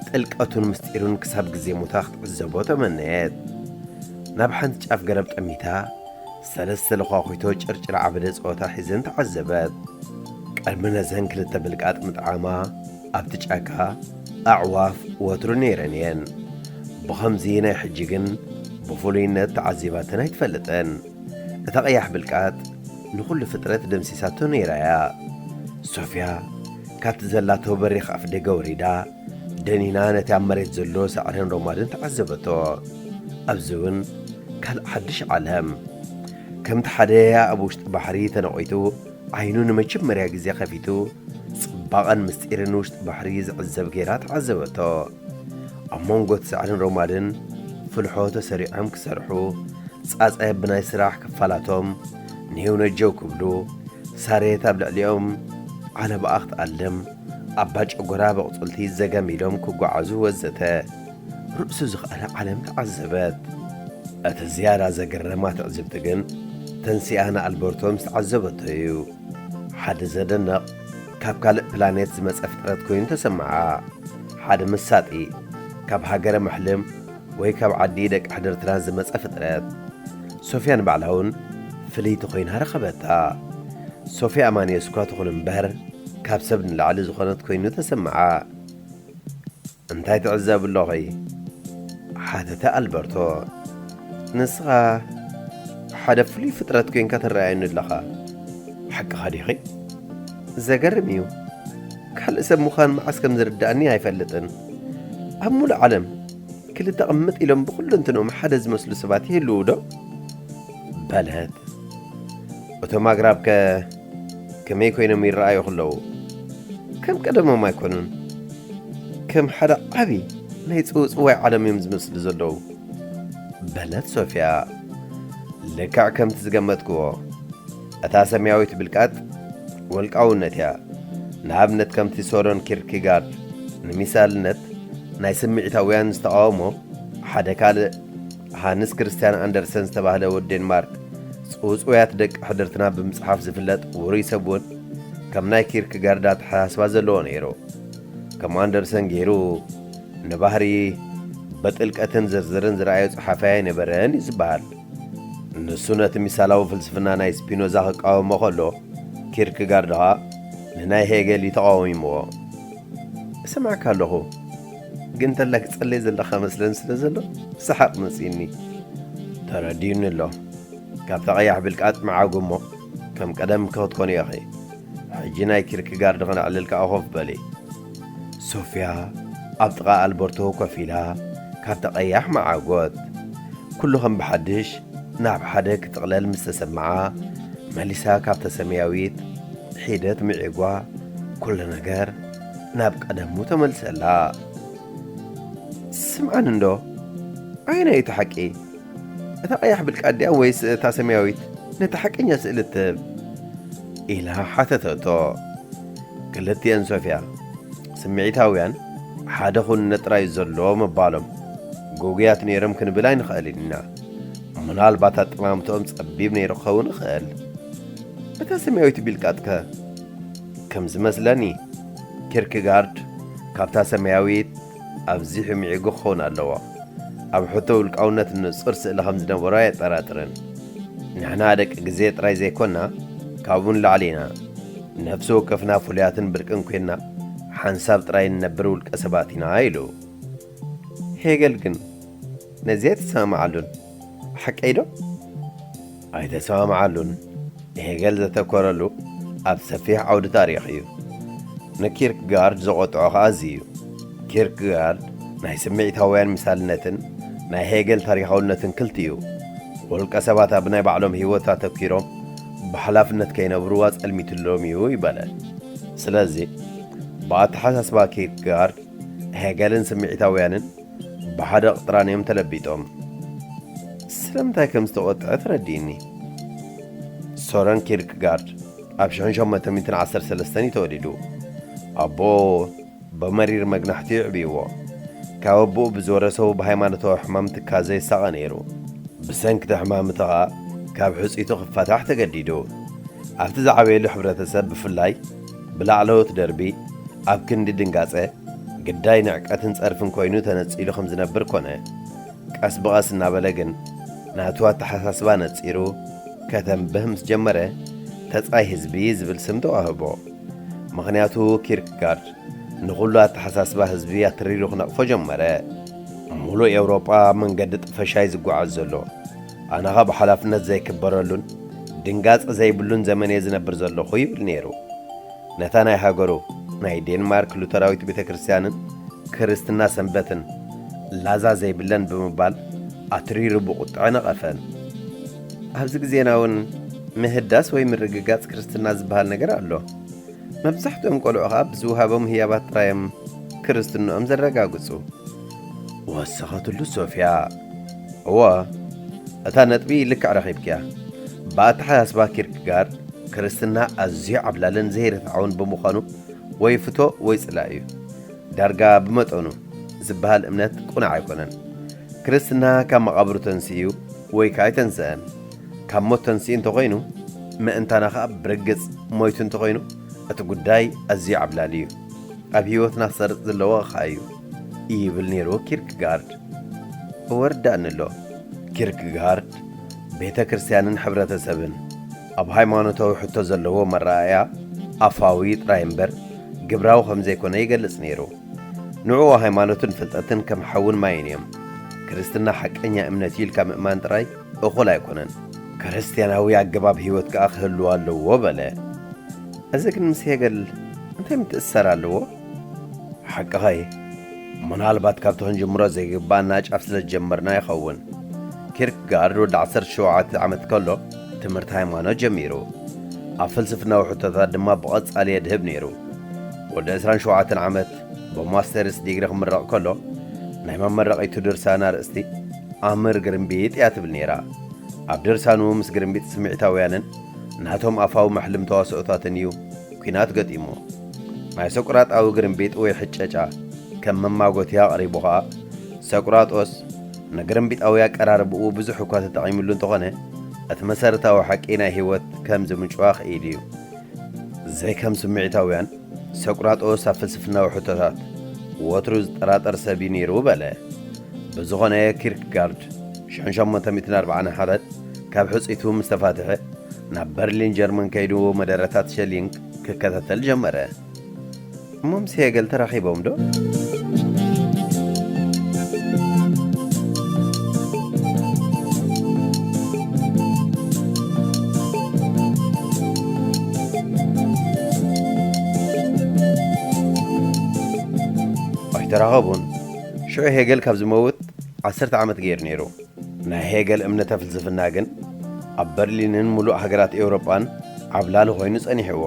ጥልቀቱን ምስጢሩን ክሳብ ግዜ ሞታ ክትዕዘቦ ተመነየት። ናብ ሓንቲ ጫፍ ገረብ ጠሚታ፣ ሰለስተ ለዃኺቶ ጭርጭር ዓበደ ጸወታ ሒዘን ተዓዘበት። ቅድሚ ነዘን ክልተ ብልቃጥ ምጥዓማ፣ ኣብቲ ጫካ ኣዕዋፍ ወትሩ ነይረን እየን። ብኸምዚ ናይ ሕጂ ግን ብፍሉይነት ተዓዚባተን ኣይትፈልጥን። እታ ቀያሕ ብልቃጥ ንኹሉ ፍጥረት ደምሲሳቶ ነይራ እያ። ሶፍያ ካብቲ ዘላቶ በሪኽ ኣፍ ደገ ወሪዳ፣ ደኒና ነቲ ኣብ መሬት ዘሎ ሳዕርን ሮማድን ተዓዘበቶ። ኣብዚ እውን ካልእ ሓድሽ ዓለም። ከምቲ ሓደ ኣብ ውሽጢ ባሕሪ ተነቒቱ ዓይኑ ንመጀመርያ ግዜ ከፊቱ፣ ጽባቐን ምስጢርን ውሽጢ ባሕሪ ዝዕዘብ ጌራ ተዓዘበቶ። ኣብ መንጎ እቲ ሳዕርን ሮማድን ፍልሖ ተሰሪዖም ክሰርሑ፣ ጻጸ ብናይ ስራሕ ክፋላቶም ኔው ነጀው ክብሉ፣ ሳሬት ኣብ ልዕሊኦም ዓለባኣ ክትኣልም፣ ኣባ ጨጎራ በቕጹልቲ ዘገም ኢሎም ክጓዓዙ ወዘተ። ርእሱ ዝኸኣለ ዓለም ተዓዘበት። እቲ ዝያዳ ዘገረማ ትዕዝብቲ ግን ተንሲኣ ንኣልበርቶ ምስ ተዓዘበቶ እዩ። ሓደ ዘደንቕ፣ ካብ ካልእ ፕላኔት ዝመጸ ፍጥረት ኮይኑ ተሰምዓ። ሓደ መሳጢ፣ ካብ ሃገረ መሕልም ወይ ካብ ዓዲ ደቂ ሕድርትና ዝመጸ ፍጥረት። ሶፍያ ንባዕላ እውን ፍልይቲ ኮይና ረኸበታ። ሶፍያ ኣማንየስ እኳ ትኹን እምበር፣ ካብ ሰብ ንላዕሊ ዝኾነት ኮይኑ ተሰምዓ። "እንታይ ትዕዘቢ ኣለኺ?" ሓተተ ኣልበርቶ። "ንስኻ ሓደ ፍሉይ ፍጥረት ኮይንካ ትረኣየኒ ኣለኻ። ሓቅኻ ዲኺ? ዘገርም እዩ። ካልእ ሰብ ምዃን መዓስ ከም ዝርድኣኒ ኣይፈልጥን። ኣብ ሙሉእ ዓለም ክልተ ቅምጥ ኢሎም ብኹለንትንኦም ሓደ ዝመስሉ ሰባት ይህልዉ ዶ?" በለት። "እቶም ኣግራብከ ከመይ ኮይኖም ይረኣዩ ከለዉ? ከም ቀደሞም ኣይኮኑን። ከም ሓደ ዓቢ ናይ ጽውጽዋይ ዓለም እዮም ዝመስሉ ዘለዉ," በለት ሶፍያ። "ልክዕ ከምቲ ዝገመትክዎ፣ እታ ሰማያዊት ብልቃጥ ወልቃውነት እያ። ንኣብነት ከምቲ ሶረን ኪርኪጋርድ ንሚሳልነት ናይ ስምዒታውያን ዝተቓወሞ፣ ሓደ ካልእ ሃንስ ክርስትያን ኣንደርሰን ዝተባህለ ወዲ ዴንማርክ፣ ጽውጽውያት ደቂ ሕድርትና ብምጽሓፍ ዝፍለጥ ውሩይ ሰብ እውን ከም ናይ ኪርክጋርድ ኣተሓሳስባ ዘለዎ ነይሩ። ከም ኣንደርሰን ገይሩ ንባህሪ ብጥልቀትን ዝርዝርን ዝረኣዮ ጸሓፋይ ኣይነበረን እዩ ዝበሃል። ንሱ ነቲ ሚሳላዊ ፍልስፍና ናይ ስፒኖዛ ክቃወሞ ከሎ፣ ኪርክጋርድ ኸኣ ንናይ ሄገል እዩ ተቓዊምዎ። እሰምዓካ ኣለኹ፣ ግን እንተላ ክጸለይ ዘለኻ መስለኒ ስለ ዘሎ ሰሓቕ መጺእኒ። ተረዲኡኒ ኣሎ። ካብታ ቀያሕ ብልቃጥ መዓጉ እሞ ከም ቀደምኪ ክትኮኒ ኢኺ። ሕጂ ናይ ኪርክጋርድ ክነዕልል ከኣ ኮፍ በሊ። ሶፍያ ኣብ ጥቓ ኣልበርቶ ኮፍ ኢላ ካብታ ቀያሕ መዓጎት። ኩሉ ከም ብሓድሽ ናብ ሓደ ክጥቕለል ምስ ተሰምዓ፣ መሊሳ ካብታ ሰማያዊት ሒደት ምዒጓ፣ ኩሉ ነገር ናብ ቀደሙ ተመልሰላ። ስምዓኒ እንዶ፣ ኣየናይ እቲ ሓቂ? እታ ቀያሕ ብልቃጥ ድያ ወይስ እታ ሰማያዊት ነቲ ሓቀኛ ስእሊ እትህብ? ኢላ ሓተተቶ። ክልቲአን ሶፍያ፣ ስምዒታውያን ሓደ ኩንነት ጥራይ ዘሎ ምባሎም ግጉያት ነይሮም ክንብል ኣይንኽእልን ኢና። ምናልባት ኣጠማምትኦም ጸቢብ ነይሩ ክኸውን ይኽእል። እታ ሰማያዊት ቢልቃጥከ? ከም ዝመስለኒ፣ ኪርክጋርድ ካብታ ሰማያዊት ኣብዚሑ ምዒጉ ክኸውን ኣለዎ። ኣብ ሕቶ ውልቃውነት ንጹር ስእሊ ከም ዝነበሮ ኣየጠራጥርን። ንሕና ደቂ ግዜ ጥራይ ዘይኮና፣ ካብኡ ንላዕሊ ኢና። ነፍሲ ወከፍና ፍሉያትን ብርቅን ኮይንና፣ ሓንሳብ ጥራይ እንነብር ውልቀ ሰባት ኢና ኢሉ። ሄገል ግን ነዚ ኣይተሰማምዓሉን። ሓቀይ ዶ? ኣይተሰማምዓሉን። ሄገል ዘተኮረሉ ኣብ ሰፊሕ ዓውዲ ታሪኽ እዩ። ንኪርክጋርድ ዘቖጥዖ ከኣ እዚ እዩ። ኪርክጋርድ ናይ ስምዒታውያን ምሳልነትን ናይ ሄገል ታሪኻውነትን ክልቲኡ፣ ውልቀ ሰባት ኣብ ናይ ባዕሎም ህይወት ኣተኲሮም ብሓላፍነት ከይነብሩ ኣጸልሚትሎም እዩ ይበለ። ስለዚ፣ ብኣተሓሳስባ ኪርክጋርድ፣ ሄገልን ስምዒታውያንን ብሓደ ቅጥራን እዮም ተለቢጦም። ስለምንታይ ከም ዝተቖጥዐ ተረዲእኒ። ሶረን ኪርክጋርድ ኣብ ሽሕን ሸሞንተ ሚእትን ዓሰርተ ሰለስተን እዩ ተወሊዱ። ኣቦኡ ብመሪር መግናሕቲ የዕብይዎ። ካብ ኣቦኡ ብዝወረሶ ብሃይማኖታዊ ሕማም ትካዘ ይሳቐ ነይሩ። ብሰንኪ እቲ ሕማም እቲ ኸኣ ካብ ሕጺቱ ክፋታሕ ተገዲዱ። ኣብቲ ዝዓበየሉ ሕብረተሰብ ብፍላይ ብላዕለዎት ደርቢ ኣብ ክንዲ ድንጋጸ ግዳይ ንዕቀትን ጸርፍን ኮይኑ ተነጺሉ ከም ዝነብር ኮነ። ቀስ ብቐስ እናበለ ግን ናቱ ኣተሓሳስባ ነጺሩ ከተንብህ ምስ ጀመረ ተጻይ ህዝቢ ዝብል ስም ተዋህቦ። ምኽንያቱ ኪርክጋርድ ንኹሉ ኣተሓሳስባ ህዝቢ ኣትሪሩ ክነቕፎ ጀመረ። ሙሉእ ኤውሮጳ ኣብ መንገዲ ጥፈሻ እዩ ዝጓዓዝ ዘሎ። ኣነ ኸኣ ብሓላፍነት ዘይክበረሉን ድንጋጸ ዘይብሉን ዘመን እየ ዝነብር ዘለኹ ይብል ነይሩ። ነታ ናይ ሃገሩ ናይ ዴንማርክ ሉተራዊት ቤተ ክርስቲያንን ክርስትና ሰንበትን ላዛ ዘይብለን ብምባል ኣትሪሩ ብቑጥዐ ነቐፈን። ኣብዚ ግዜና እውን ምህዳስ ወይ ምርግጋጽ ክርስትና ዝበሃል ነገር ኣሎ። መብዛሕትኦም ቆልዑ ኸኣ ብዝወሃቦም ህያባት ጥራይ እዮም ክርስትንኦም ዘረጋግጹ። ወሰኸትሉ ሶፍያ። እወ፣ እታ ነጥቢ ልክዕ ረኺብክያ። ብኣተሓሳስባ ኪርክጋርድ፣ ክርስትና ኣዝዩ ዓብላልን ዘይርትዓውን ብምዃኑ፣ ወይ ፍቶ ወይ ጽላእ እዩ። ዳርጋ ብመጠኑ ዝበሃል እምነት ቅኑዕ ኣይኮነን። ክርስትና ካብ መቓብሩ ተንሲኡ ወይ ከኣ ኣይተንስአን። ካብ ሞት ተንሲኡ እንተኾይኑ፣ ምእንታና ኸኣ ብርግጽ ሞይቱ እንተኾይኑ፣ እቲ ጉዳይ ኣዝዩ ዓብላሊ እዩ። ኣብ ህይወትና ክሰርጽ ዘለዎ ኸኣ እዩ፣ ይብል ነይሩ ኪርክጋርድ። እወ ርዳእኒ ኣሎ። ኪርክጋርድ፣ ቤተ ክርስቲያንን ሕብረተሰብን ኣብ ሃይማኖታዊ ሕቶ ዘለዎ መረኣእያ ኣፋዊ ጥራይ እምበር ግብራዊ ከም ዘይኮነ ይገልጽ ነይሩ። ንዕኡ ሃይማኖትን ፍልጠትን ከም ሓውን ማይን እዮም። ክርስትና ሓቀኛ እምነት እዩ ኢልካ ምእማን ጥራይ እኹል ኣይኮነን። ክርስትያናዊ ኣገባብ ህይወት ከኣ ክህልዎ ኣለዎ በለ። እዚ ግን ምስ ሄገል እንታይ ምትእስሳር ኣለዎ? ሓቅኻ እዩ። ምናልባት ካብቲ ክንጅምሮ ዘይግባኣና ጫፍ ስለ ዝጀመርና ይኸውን። ኪርክጋርድ ወዲ ዓሰርተ ሸውዓተ ዓመት ከሎ ትምህርቲ ሃይማኖት ጀሚሩ። ኣብ ፍልስፍናዊ ሕቶታት ድማ ብቐጻሊ የድህብ ነይሩ። ወዲ ዕስራን ሸውዓተን ዓመት ብማስተርስ ዲግሪ ክምረቕ ከሎ፣ ናይ መመረቒቱ ድርሳን ኣርእስቲ ኣምር ግርምቢጥ እያ ትብል ነይራ። ኣብ ድርሳኑ ምስ ግርምቢጥ ስምዒታውያንን ናቶም ኣፋዊ መሕልም ተዋስኦታትን እዩ ኲናት ገጢሙ። ናይ ሰቁራጣዊ ግርምቢጥ ወይ ሕጨጫ ከም መማጎቲ ኣቕሪቡ ኸኣ፣ ሰቁራጦስ ንግርምቢጣዊ ኣቀራርብኡ ብዙሕ እኳ ተጠቒምሉ እንተኾነ፣ እቲ መሰረታዊ ሓቂ ናይ ህይወት ከም ዝምንጭዋ ክኢሉ እዩ። ዘይከም ስምዒታውያን፣ ሰቁራጦስ ኣብ ፍልስፍናዊ ሕቶታት ወትሩ ዝጠራጠር ሰብ እዩ ነይሩ በለ። ብዝኾነ፣ ኪርክጋርድ ሽሕን ሸሞንተ ሚእትን ኣርባዓን ሓደን ካብ ሕጽይቱ ምስ ተፋትሐ፣ ናብ በርሊን ጀርመን ከይዱ መደረታት ሸሊንግ ክከታተል ጀመረ። እሞ ምስ ሄገል ተራኺቦም ዶ? ኣይተራኸቡን። ሽዑ ሄገል ካብ ዝመውት ዓሰርተ ዓመት ገይሩ ነይሩ። ናይ ሄገል እምነተ ፍልስፍና ግን ኣብ በርሊንን ምሉእ ሃገራት ኤውሮጳን ዓብላሊ ኮይኑ ጸኒሕዎ።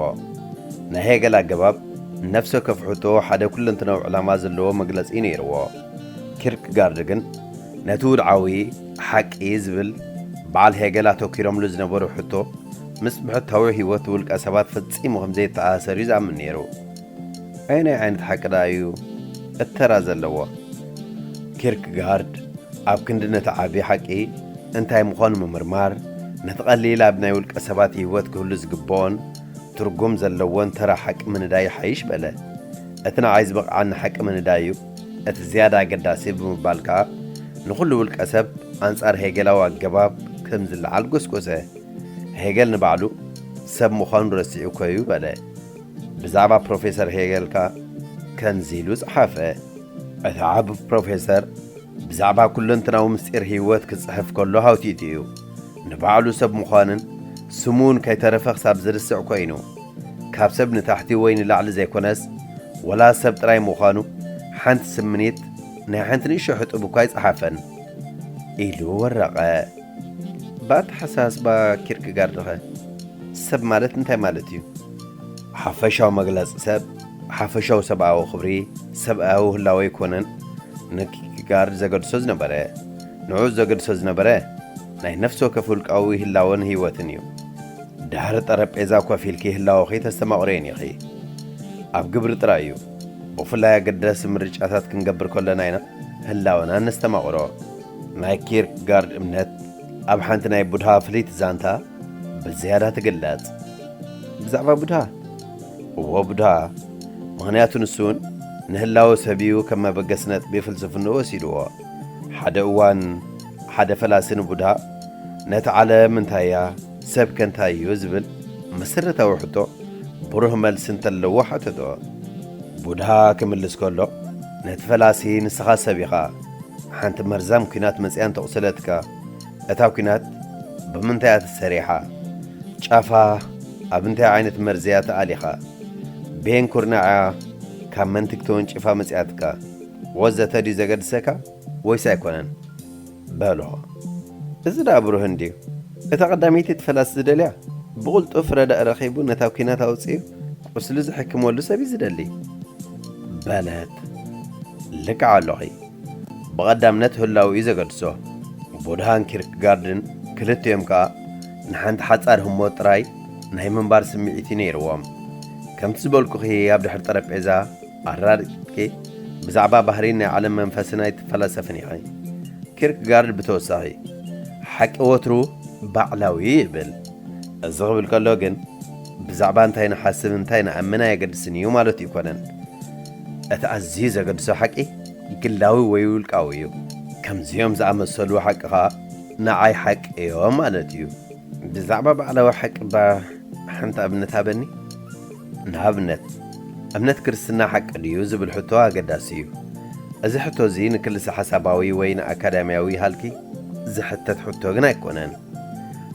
ናይ ሄገል ኣገባብ ነፍሲ ወከፍ ሕቶ ሓደ ኩለንትናዊ ዕላማ ዘለዎ መግለጺ ነይርዎ። ኪርክጋርድ ግን ነቲ ውድዓዊ ሓቂ ዝብል በዓል ሄገል ኣተኪሮምሉ ዝነበሩ ሕቶ ምስ ብሕታዊ ህይወት ውልቀ ሰባት ፈጺሙ ከም ዘይተኣሳሰር እዩ ዝኣምን ነይሩ። ኣየናይ ዓይነት ሓቂ ደኣ እዩ እተራ ዘለዎ? ኪርክጋርድ ኣብ ክንዲ ነቲ ዓቢ ሓቂ እንታይ ምዃኑ ምምርማር፣ ነቲ ቀሊል ኣብ ናይ ውልቀ ሰባት ህይወት ክህሉ ዝግብኦን ትርጉም ዘለዎን ተራ ሓቂ ምንዳይ ይሓይሽ በለ። እቲ ንዓይ ዝበቕዓኒ ሓቂ ምንዳይ እዩ እቲ ዝያዳ ኣገዳሲ ብምባል ከኣ ንኹሉ ውልቀ ሰብ ኣንጻር ሄገላዊ ኣገባብ ከም ዝለዓል ጎስጎሰ። ሄገል ንባዕሉ ሰብ ምዃኑ ረሲዑ እኮ እዩ በለ። ብዛዕባ ፕሮፌሰር ሄገል ከኣ ከምዚ ኢሉ ጸሓፈ። እቲ ዓቢ ፕሮፌሰር ብዛዕባ ኩለንትናዊ ምስጢር ህይወት ክጽሕፍ ከሎ ሃውቲቱ እዩ። ንባዕሉ ሰብ ምዃንን ስሙን ከይተረፈ ክሳብ ዝርስዕ ኮይኑ፣ ካብ ሰብ ንታሕቲ ወይ ንላዕሊ ዘይኮነስ፣ ወላ ሰብ ጥራይ ምዃኑ ሓንቲ ስምኒት ናይ ሓንቲ ንእሽቶ ሕጡብ እኳ ኣይጸሓፈን ኢሉ ወረቐ። ብኣተሓሳስባ ኪርክጋርድኸ ሰብ ማለት እንታይ ማለት እዩ? ሓፈሻዊ መግለጺ ሰብ፣ ሓፈሻዊ ሰብኣዊ ክብሪ፣ ሰብኣዊ ህላወ ኣይኮነን ንኪርክጋርድ ዘገድሶ ዝነበረ። ንዑ ዘገድሶ ዝነበረ ናይ ነፍሲ ወከፍ ውልቃዊ ህላወን ህይወትን እዩ። ድሕሪ ጠረጴዛ ኮፍ ኢልኪ ህላወኺ ተስተማቕርዮን ኢኺ። ኣብ ግብሪ ጥራይ እዩ። ብፍላይ ኣገዳሲ ምርጫታት ክንገብር ከለና ኢና ህላወና ነስተማቕሮ። ናይ ኪርክጋርድ እምነት ኣብ ሓንቲ ናይ ቡድሃ ፍልይቲ ዛንታ ብዝያዳ ትግለጽ። ብዛዕባ ቡድሃ? እዎ ቡድሃ። ምኽንያቱ ንሱ እውን ንህላወ ሰብ እዩ ከም መበገሲ ነጥቢ ፍልስፍንኡ ወሲድዎ። ሓደ እዋን ሓደ ፈላሲ ንቡድሃ ነቲ ዓለም እንታይ እያ? ሰብከ እንታይ እዩ? ዝብል መሰረታዊ ሕቶ ብሩህ መልሲ እንተለዎ ሓተቶ። ቡድሃ ክምልስ ከሎ ነቲ ፈላሲ ንስኻ ሰብ ኢኻ። ሓንቲ መርዛም ኲናት መጺኣ እንተቑሰለትካ፣ እታ ኲናት ብምንታይ እያ ተሰሪሓ? ጫፋ ኣብ እንታይ ዓይነት መርዚ እያ ተኣሊኻ? ቤን ኩርናዕያ ካብ መንቲግ ተወንጪፋ መጺኣትካ? ወዘተ ድዩ ዘገድሰካ ወይስ ኣይኮነን? በሎ። እዚ ደኣ ብሩህ እንድዩ። እታ ቀዳመይቲ እቲ ፈላሲ ዝደልያ ብቕልጡፍ ረዳእ ረኺቡ ነታ ኲናት ኣውጺኡ ቁስሉ ዝሕክመሉ ሰብ እዩ ዝደሊ። በለት። ልክዕ ኣሎኺ። ብቐዳምነት ህላው እዩ ዘገድሶ። ቡድሃን ኪርክጋርድን ክልቲኦም ከኣ ንሓንቲ ሓጻር ህሞት ጥራይ ናይ ምንባር ስምዒት እዩ ነይርዎም። ከምቲ ዝበልኩኺ ኣብ ድሕሪ ጠረጴዛ ኣራሪቕኪ ብዛዕባ ባህሪን ናይ ዓለም መንፈስን ኣይትፈላሰፍን ኢኺ። ኪርክጋርድ ብተወሳኺ ሓቂ ወትሩ ባዕላዊ እዩ ይብል። እዚ ክብል ከሎ ግን ብዛዕባ እንታይ ንሓስብ እንታይ ንኣምን ኣየገድስን እዩ ማለቱ ኣይኮነን። እቲ ኣዝዩ ዘገድሶ ሓቂ ግላዊ ወይ ውልቃዊ እዩ። ከምዚኦም ዝኣመሰሉ ሓቂ ኸኣ ንዓይ ሓቂ እዮም ማለት እዩ። ብዛዕባ ባዕላዊ ሓቂ እባ ሓንቲ ኣብነት ሃበኒ። ንኣብነት፣ እምነት ክርስትና ሓቂ ድዩ ዝብል ሕቶ ኣገዳሲ እዩ። እዚ ሕቶ እዚ ንክልሰ ሓሳባዊ ወይ ንኣካዳምያዊ ሃልኪ ዝሕተት ሕቶ ግን ኣይኮነን።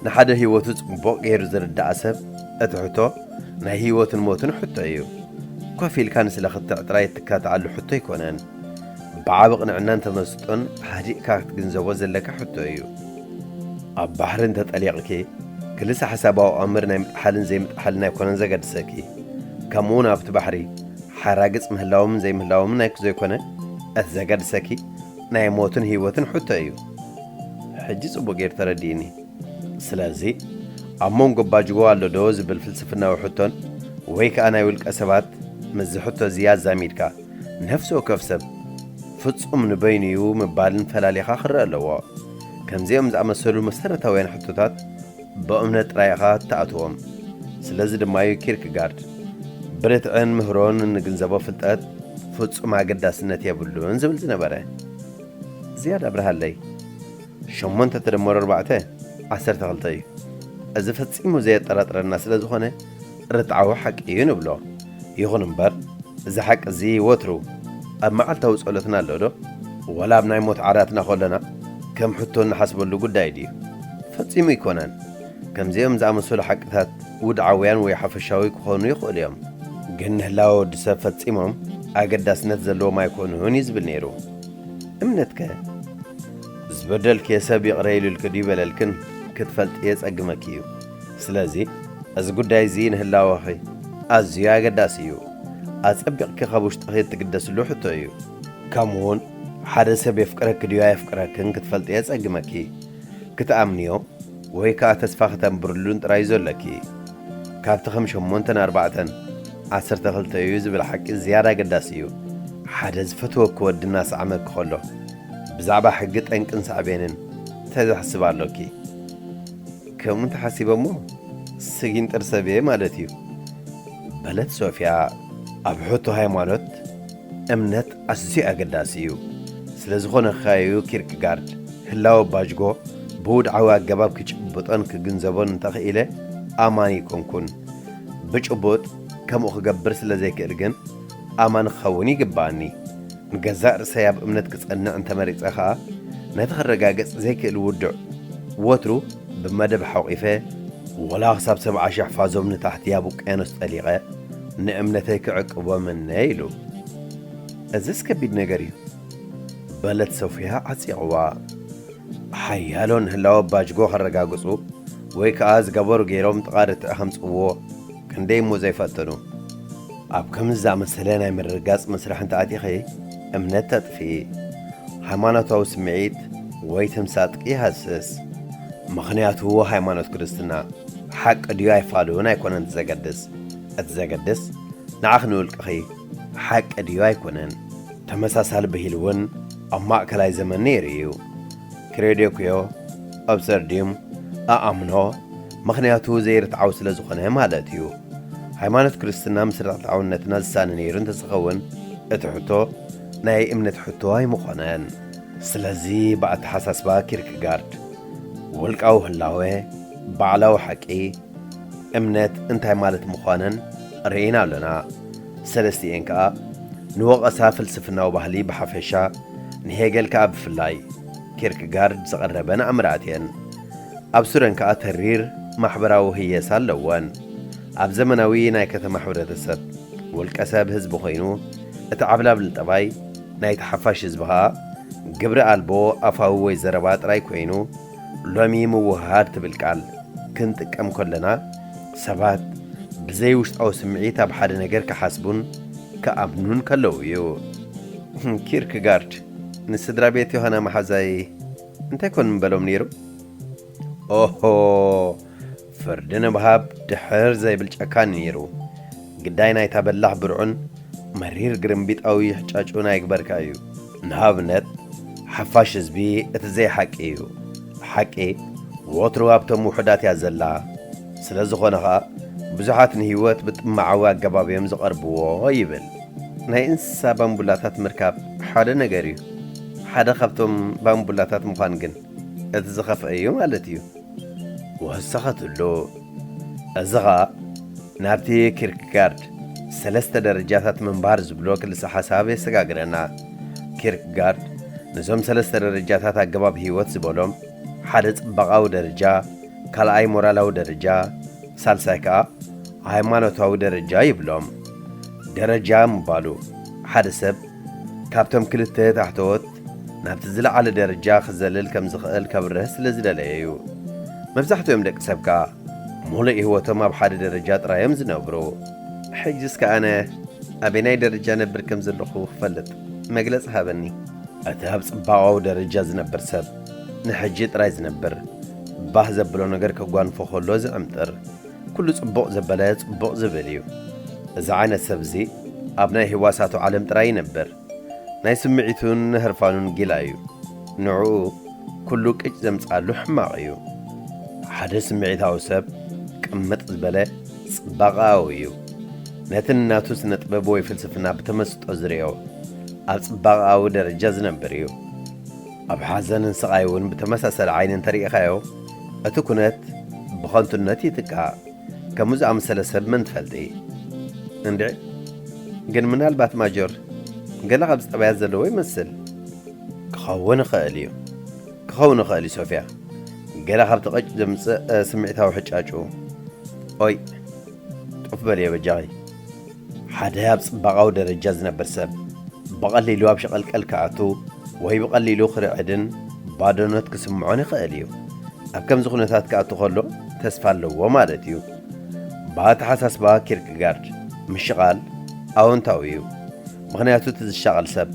ንሓደ ህይወቱ ጽቡቕ ገይሩ ዝርድኣ ሰብ እቲ ሕቶ ናይ ህይወትን ሞትን ሕቶ እዩ። ኮፍ ኢልካ ንስለ ክትዕ ጥራይ እትካትዓሉ ሕቶ ኣይኮነን። ብዓቢ ቅንዕናን ተመስጦን ሃዲእካ ክትግንዘቦ ዘለካ ሕቶ እዩ። ኣብ ባሕሪ እንተጠሊቕኪ፣ ክልሰ ሓሳባዊ ኣምር ናይ ምጥሓልን ዘይምጥሓልን ኣይኮነን ዘገድሰኪ። ከምኡውን ኣብቲ ባሕሪ ሓራግጽ ምህላዎምን ዘይምህላዎምን ኣይኮ-፣ ዘይኮነ እቲ ዘገድሰኪ ናይ ሞትን ህይወትን ሕቶ እዩ። ሕጂ ጽቡቕ ገይሩ ተረዲእኒ። ስለዚ ኣብ መንጎ ባጅጎ ኣሎ ዶ ዝብል ፍልስፍናዊ ሕቶን ወይ ከኣ ናይ ውልቀ ሰባት ምስዚ ሕቶ እዚ ኣዛሚድካ ነፍሲ ወከፍ ሰብ ፍጹም ንበይኑ እዩ ምባልን ፈላሊኻ ክረአ ኣለዎ። ከምዚኦም ዝኣመሰሉ መሰረታውያን ሕቶታት ብእምነት ጥራይ ኢኻ እትኣትዎም። ስለዚ ድማ እዩ ኪርክጋርድ ብርትዕን ምህሮን እንግንዘቦ ፍልጠት ፍጹም ኣገዳስነት የብሉን ዝብል ዝነበረ። ዝያዳ ኣብርሃለይ። ሸሞንተ ተደመሩ ኣርባዕተ፣ ዓሰርተ ክልተ እዩ። እዚ ፈጺሙ ዘየጠራጥረና ስለ ዝኾነ ርትዓዊ ሓቂ እዩ ንብሎ። ይኹን እምበር እዚ ሓቂ እዚ ወትሩ ኣብ መዓልታዊ ጸሎትና ኣሎ ዶ? ዋላ ኣብ ናይ ሞት ዓራትና ከሎና ከም ሕቶ እንሓስበሉ ጉዳይ ድዩ? ፈጺሙ ኣይኮነን። ከምዚኦም ዝኣመሰሉ ሓቅታት ውድዓውያን ወይ ሓፈሻዊ ክኾኑ ይኽእሉ እዮም። ግን ንህላወ ወዲ ሰብ ፈጺሞም ኣገዳስነት ዘለዎም ኣይኮኑን እዩ ዝብል ነይሩ። እምነትከ? ዝበደልክዮ ሰብ ይቕረ ኢሉልኪ ድዩ በለልክን ክትፈልጥዮ ጸግመኪ እዩ። ስለዚ እዚ ጉዳይ እዚ ንህላወኺ ኣዝዩ ኣገዳሲ እዩ። ኣጸቢቕኪ ካብ ውሽጥኺ እትግደስሉ ሕቶ እዩ። ከምኡውን ሓደ ሰብ የፍቅረኪ ድዩ ኣየፍቅረክን ክትፈልጥዮ ጸግመኪ። ክትኣምንዮ ወይ ከኣ ተስፋ ከተንብርሉን ጥራይ ዘሎኪ። ካብቲ ከም ሸሞንተን ኣርባዕተን ዓሰርተ ክልተ እዩ ዝብል ሓቂ ዝያዳ ኣገዳሲ እዩ። ሓደ ዝፈትወኪ ወዲ እናሰዓመኪ ከሎ ብዛዕባ ሕጊ ጠንቅን ሳዕቤንን እንታይ ዝሕስብ ኣሎኪ? ከምኡ እንተሓሲበ እሞ ስጊንጥር ሰብ እየ ማለት እዩ። በለት ሶፊያ። ኣብ ሕቶ ሃይማኖት እምነት ኣዝዩ ኣገዳሲ እዩ። ስለ ዝኾነ ከኣ እዩ ኪርክጋርድ ህላወ ባጅጎ ብውድዓዊ ኣገባብ ክጭብጦን ክግንዘቦን እንተኽኢለ ኣማኒ ኣይኮንኩን። ብጭቡጥ ከምኡ ክገብር ስለ ዘይክእል ግን ኣማኒ ክኸውን ይግብኣኒ። ንገዛእ ርእሰይ ኣብ እምነት ክጸንዕ እንተመሪጸ ኸኣ ነቲ ክረጋገጽ ዘይክእል ውዱዕ ወትሩ ብመደብ ሓቑፈ ወላ ክሳብ ሰብዓ ሽሕ ፋዞም ንታሕቲ ኣብ ውቅያኖስ ጠሊቐ ንእምነተይ ክዕቅቦ እምነ ኢሉ። እዝስ ከቢድ ነገር እዩ በለት ሶፊያ ዓጺቕዋ። ሓያሎ ንህላወ ባጅጎ ከረጋግጹ ወይ ከኣ ዝገበሩ ገይሮም ጥቓ ርትዒ ከምጽእዎ ክንደይ እሞ ዘይፈተኑ። ኣብ ከምዚ ዝኣመሰለ ናይ ምርግጋጽ መስርሕ እንተ ኣቲኺ እምነት ተጥፍኢ። ሃይማኖታዊ ስምዒት ወይ ተምሳጥቂ ይሃስስ። ምኽንያቱ ሃይማኖት ክርስትና ሓቂ ድዩ ኣይፋሉን ኣይኮነን እቲ ዘገድስ። እቲ ዘገድስ ንዓኺ ንውልቅኺ ሓቂ ድዩ ኣይኮነን። ተመሳሳሊ ብሂል እውን ኣብ ማእከላይ ዘመን ነይሩ እዩ። ክሬዶክዮ ኣብሰርዲዩም ኣኣምኖ ምኽንያቱ ዘይርትዓዊ ስለ ዝኾነ ማለት እዩ። ሃይማኖት ክርስትና ምስ ርትዓውነትና ዝሳነ ነይሩ እንተዝኸውን እቲ ሕቶ ናይ እምነት ሕቶ ኣይምኾነን። ስለዚ ብኣተሓሳስባ ኪርክጋርድ ውልቃዊ ህላወ፣ ባዕላዊ ሓቂ፣ እምነት እንታይ ማለት ምዃነን ርኢና ኣሎና። ሰለስቲኤን ከኣ ንወቐሳ ፍልስፍናዊ ባህሊ ብሓፈሻ ንሄገል ከኣ ብፍላይ ኪርክጋርድ ዝቐረበን ኣምራት እየን። ኣብ ሱረን ከኣ ተሪር ማሕበራዊ ህየሳ ኣለወን። ኣብ ዘመናዊ ናይ ከተማ ሕብረተሰብ ውልቀ ሰብ ህዝቢ ኮይኑ እቲ ዓብላብል ጠባይ ናይቲ ሓፋሽ ህዝቢ ከኣ ግብሪ ኣልቦ ኣፋዊ ወይ ዘረባ ጥራይ ኮይኑ ሎሚ ምውህሃድ ትብል ቃል ክንጥቀም ከለና ሰባት ብዘይ ውሽጣዊ ስምዒት ኣብ ሓደ ነገር ክሓስቡን ክኣምኑን ከለዉ እዩ። ኪርክጋርድ ንስድራ ቤት ዮሃና መሓዛይ እንታይ ኮን ምበሎም ነይሩ? ኦሆ፣ ፍርዲ ንምሃብ ድሕር ዘይብል ጨካን ነይሩ። ግዳይ ናይታ በላሕ ብርዑን መሪር ግርምቢጣዊ ሕጫጩን ኣይግበርካ እዩ። ንኣብነት ሓፋሽ ህዝቢ እቲ ዘይሓቂ እዩ። ሓቂ ወትሩ ኣብቶም ውሑዳት እያ ዘላ። ስለ ዝኾነ ኸኣ ብዙሓት ንህይወት ብጥማዓዊ ኣገባብ እዮም ዝቐርብዎ ይብል። ናይ እንስሳ ባምቡላታት ምርካብ ሓደ ነገር እዩ። ሓደ ካብቶም ባምቡላታት ምዃን ግን እቲ ዝኸፍአ እዩ ማለት እዩ። ወሰኸትሉ። እዚ ኸኣ ናብቲ ኪርክጋርድ ሰለስተ ደረጃታት ምንባር ዝብሎ ክልሰ ሓሳብ የሰጋግረና። ኪርክጋርድ ነዞም ሰለስተ ደረጃታት ኣገባብ ህይወት ዝበሎም ሓደ ጽባቓዊ ደረጃ፣ ካልኣይ ሞራላዊ ደረጃ፣ ሳልሳይ ከኣ ሃይማኖታዊ ደረጃ ይብሎም። ደረጃ ምባሉ ሓደ ሰብ ካብቶም ክልተ ታሕተዎት ናብቲ ዝለዓለ ደረጃ ክዘልል ከም ዝኽእል ከብርህ ስለ ዝደለየ እዩ። መብዛሕትኦም ደቂ ሰብ ከኣ ሙሉእ ህይወቶም ኣብ ሓደ ደረጃ ጥራይ እዮም ዝነብሩ። ሕጂ እስከ ኣነ ኣበየናይ ደረጃ ነብር ከም ዘለኹ ክፈልጥ መግለጺ ሃበኒ። እቲ ኣብ ጽባቐዊ ደረጃ ዝነብር ሰብ ንሕጂ ጥራይ ዝነብር፣ ባህ ዘብሎ ነገር ከጓንፎ ከሎ ዝዕምጥር፣ ኩሉ ጽቡቕ ዘበለ ጽቡቕ ዝብል እዩ። እዚ ዓይነት ሰብ እዚ ኣብ ናይ ህዋሳቱ ዓለም ጥራይ ይነብር። ናይ ስምዒቱን ህርፋኑን ጊላ እዩ። ንዕኡ ኩሉ ቅጭ ዘምጽኣሉ ሕማቕ እዩ። ሓደ ስምዒታዊ ሰብ ቅምጥ ዝበለ ጽባቐኣዊ እዩ። ነቲ ንናቱ ስነ ጥበብ ወይ ፍልስፍና ብተመስጦ ዝርእዮ ኣብ ጽባቐኣዊ ደረጃ ዝነብር እዩ። ኣብ ሓዘንን ስቓይ እውን ብተመሳሳሊ ዓይኒ እንተርኢኻዮ እቲ ኩነት ብኸንቱነት ይትካእ። ከምኡ ዝኣመሰለ ሰብ መን ትፈልጢ? እንድዒ ግን ምናልባት ማጆር ገለ ካብዚ ጠባያት ዘለዎ ይመስል። ክኸውን ይኽእል እዩ። ክኸውን ይኽእል እዩ ሶፊያ። ገለ ካብቲ ቅጭ ዘምጽእ ስምዒታዊ ሕጫጩ። ኦይ ጡፍ በልዮ በጃኺ። ሓደ ኣብ ጽባቓዊ ደረጃ ዝነብር ሰብ ብቐሊሉ ኣብ ሸቐልቀል ክኣቱ ወይ ብቐሊሉ ክርዕድን ባዶነት ክስምዖን ይኽእል እዩ። ኣብ ከምዚ ኩነታት ክኣቱ ከሎ ተስፋ ኣለዎ ማለት እዩ። ብኣተሓሳስባ ኪርክጋርድ፣ ምሽቓል ኣወንታዊ እዩ። ምኽንያቱ እቲ ዝሻቐል ሰብ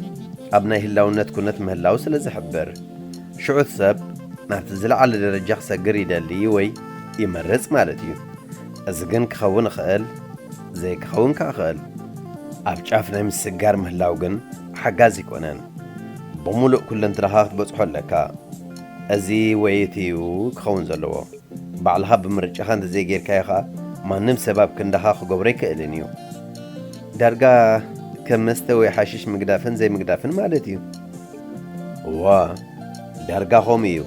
ኣብ ናይ ህላውነት ኩነት ምህላው ስለ ዝሕብር፣ ሽዑ እቲ ሰብ ናብቲ ዝለዓለ ደረጃ ክሰግር ይደሊ ወይ ይመርጽ ማለት እዩ። እዚ ግን ክኸውን ይኽእል፣ ዘይክኸውን ከኣ ይኽእል። ኣብ ጫፍ ናይ ምስጋር ምህላው ግን ሓጋዚ ኣይኮነን። ብምሉእ ኩለንትናኻ ክትበጽሖ ኣለካ። እዚ ወይ እቲ እዩ ክኸውን ዘለዎ። ባዕልኻ ብምርጫኻ እንተዘይጌርካዮ ኸኣ፣ ማንም ሰብ ኣብ ክንዳኻ ክገብሮ ኣይክእልን እዩ። ዳርጋ ከም መስተ ወይ ሓሽሽ ምግዳፍን ዘይምግዳፍን ማለት እዩ። እዋ፣ ዳርጋ ከምኡ እዩ።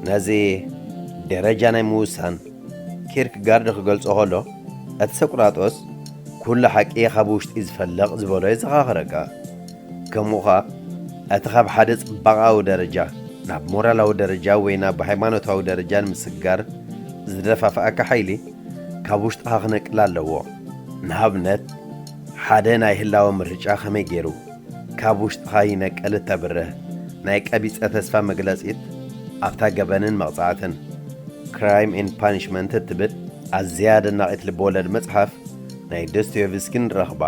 ነዚ ደረጃ ናይ ምውሳን ኪርክጋርድ ክገልጾ ከሎ፣ እቲ ሰቁራጦስ "ኩሉ ሓቂ ካብ ውሽጢ ዝፈልቕ" ዝበሎ የዘኻኽረካ። ከምኡ ኸኣ፣ እቲ ካብ ሓደ ጽባቓዊ ደረጃ ናብ ሞራላዊ ደረጃ ወይ ናብ ሃይማኖታዊ ደረጃ ንምስግጋር ዝደፋፍኣካ ሓይሊ፣ ካብ ውሽጥኻ ክነቅል ኣለዎ። ንኣብነት፣ ሓደ ናይ ህላወ ምርጫ ከመይ ገይሩ ካብ ውሽጥኻ ይነቅል እተብርህ ናይ ቀቢጸ ተስፋ መግለጺት፣ ኣብታ ገበንን መቕጻዕትን፣ Crime and Punishment፣ እትብል ኣዝያ ኣደናቒት ልብወለድ መጽሓፍ ናይ ዶስቶየቭስኪ ንረኽባ።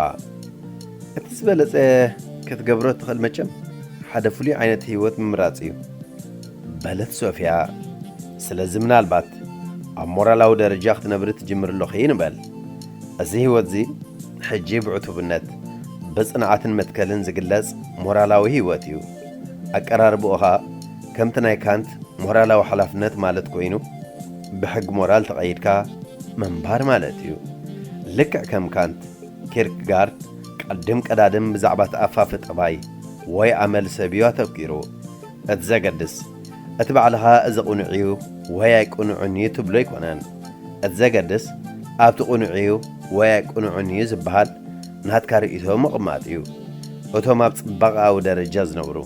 እቲ ዝበለጸ ክትገብሮ እትኽእል መቸም ሓደ ፍሉይ ዓይነት ህይወት ምምራጽ እዩ፣ በለት ሶፍያ። ስለዚ ምናልባት ኣብ ሞራላዊ ደረጃ ክትነብሪ ትጅምሪ ኣለኺ ንበል። እዚ ህይወትዚ ሕጂ ብዕቱብነት፣ ብጽንዓትን መትከልን ዝግለጽ ሞራላዊ ህይወት እዩ። ኣቀራርባኡ ኸኣ ከምቲ ናይ ካንት ሞራላዊ ሓላፍነት ማለት ኮይኑ፣ ብሕጊ ሞራል ተቐይድካ ምንባር ማለት እዩ። ልክዕ ከም ካንት፣ ኪርክጋርድ ቀድም ቀዳድም ብዛዕባ ተኣፋፊ ጠባይ ወይ ኣመል ሰብ እዩ ኣተኲሩ። እቲ ዘገድስ፣ እቲ ባዕልኻ እዚ ቅኑዕ እዩ ወይ ኣይቅኑዕን እዩ ትብሎ ኣይኮነን። እቲ ዘገድስ፣ ኣብቲ ቅኑዕ እዩ ወይ ኣይቅኑዕን እዩ ዝበሃል ናትካ ርእይቶ ምቕማጥ እዩ። እቶም ኣብ ጽባቐኣዊ ደረጃ ዝነብሩ፣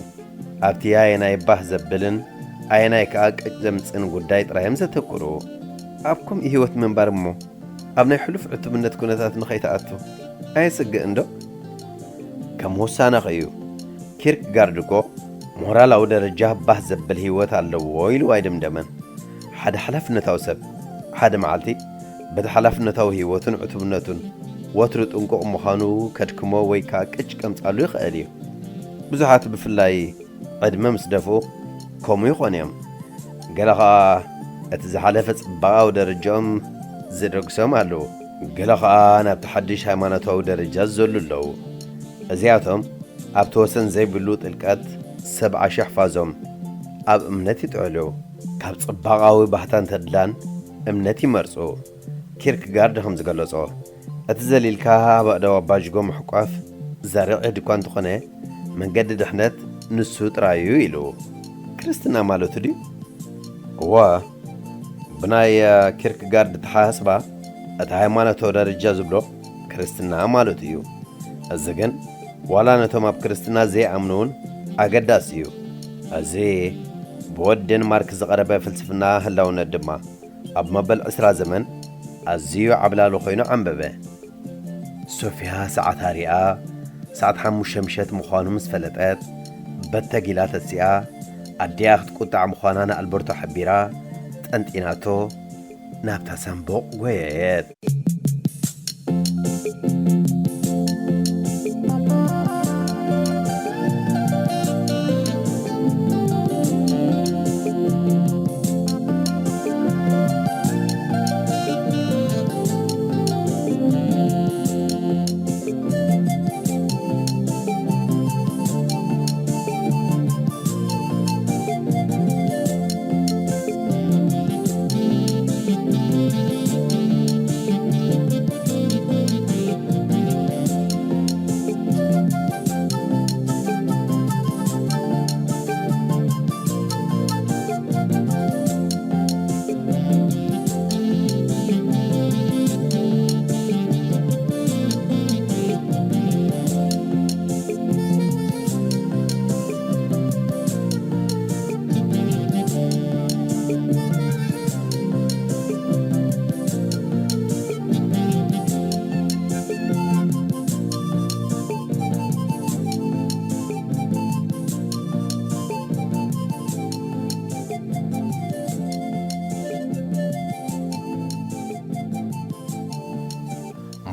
ኣብቲ ኣየናይ ባህ ዘብልን ኣየናይ ከኣ ቅጭ ዘምጽእን ጉዳይ ጥራይ እዮም ዘተኩሩ። ኣብ ከምኡ ህይወት ምንባር እሞ፣ ኣብ ናይ ሕሉፍ ዕቱብነት ኩነታት ንኸይትኣቱ ኣየስግእን ዶ? ከም ውሳነኺ እዩ። ኪርክጋርድ እኮ ሞራላዊ ደረጃ ባህ ዘብል ህይወት ኣለዎ ኢሉ ኣይደምደመን። ሓደ ሓላፍነታዊ ሰብ፣ ሓደ መዓልቲ በቲ ሓላፍነታዊ ህይወቱን ዕቱብነቱን ወትሩ ጥንቁቕ ምዃኑ ከድክሞ ወይ ከኣ ቅጭ ከምጻሉ ይኽእል እዩ። ብዙሓት ብፍላይ ዕድመ ምስ ደፍኡ ከምኡ ይኾኑ እዮም። ገለ ኸኣ እቲ ዝሓለፈ ጽባቓዊ ደረጃኦም ዝደግሶም ኣለዉ። ገለ ኸኣ ናብቲ ሓድሽ ሃይማኖታዊ ደረጃ ዝዘሉ ኣለዉ። እዚኣቶም ኣብቲ ወሰን ዘይብሉ ጥልቀት ሰብዓ ሽሕ ፋዞም ኣብ እምነት ይጥዕሉ። ካብ ጽባቓዊ ባህታን ተድላን እምነት ይመርጹ። ኪርክጋርድ ከም ዝገለጾ፣ እቲ ዘሊልካ ኣብ ኣእዳው ኣባጅጎ ምሕቋፍ ዘርኢ ዕድ እኳ እንተኾነ፣ መንገዲ ድሕነት ንሱ ጥራይ እዩ ኢሉ። ክርስትና ማለቱ ድዩ? እወ፣ ብናይ ኪርክጋርድ ኣተሓሳስባ፣ እቲ ሃይማኖታዊ ደረጃ ዝብሎ ክርስትና ማለቱ እዩ። እዚ ግን ዋላ ነቶም ኣብ ክርስትና ዘይኣምኑ እውን ኣገዳሲ እዩ። እዚ ብወዲ ዴንማርክ ዝቐረበ ፍልስፍና ህላውነት ድማ ኣብ መበል ዕስራ ዘመን ኣዝዩ ዓብላሊ ኮይኑ ዓንበበ። ሶፍያ ሰዓታ ሪኣ፣ ሰዓት ሓሙሽተ ምሸት ምዃኑ ምስ ፈለጠት፣ በተግ ኢላ ተሲኣ፣ ኣዲኣ ክትቁጣዕ ምዃና ንኣልበርቶ ሓቢራ፣ ጠንጢናቶ ናብታ ሳንቡቕ ጎየየት።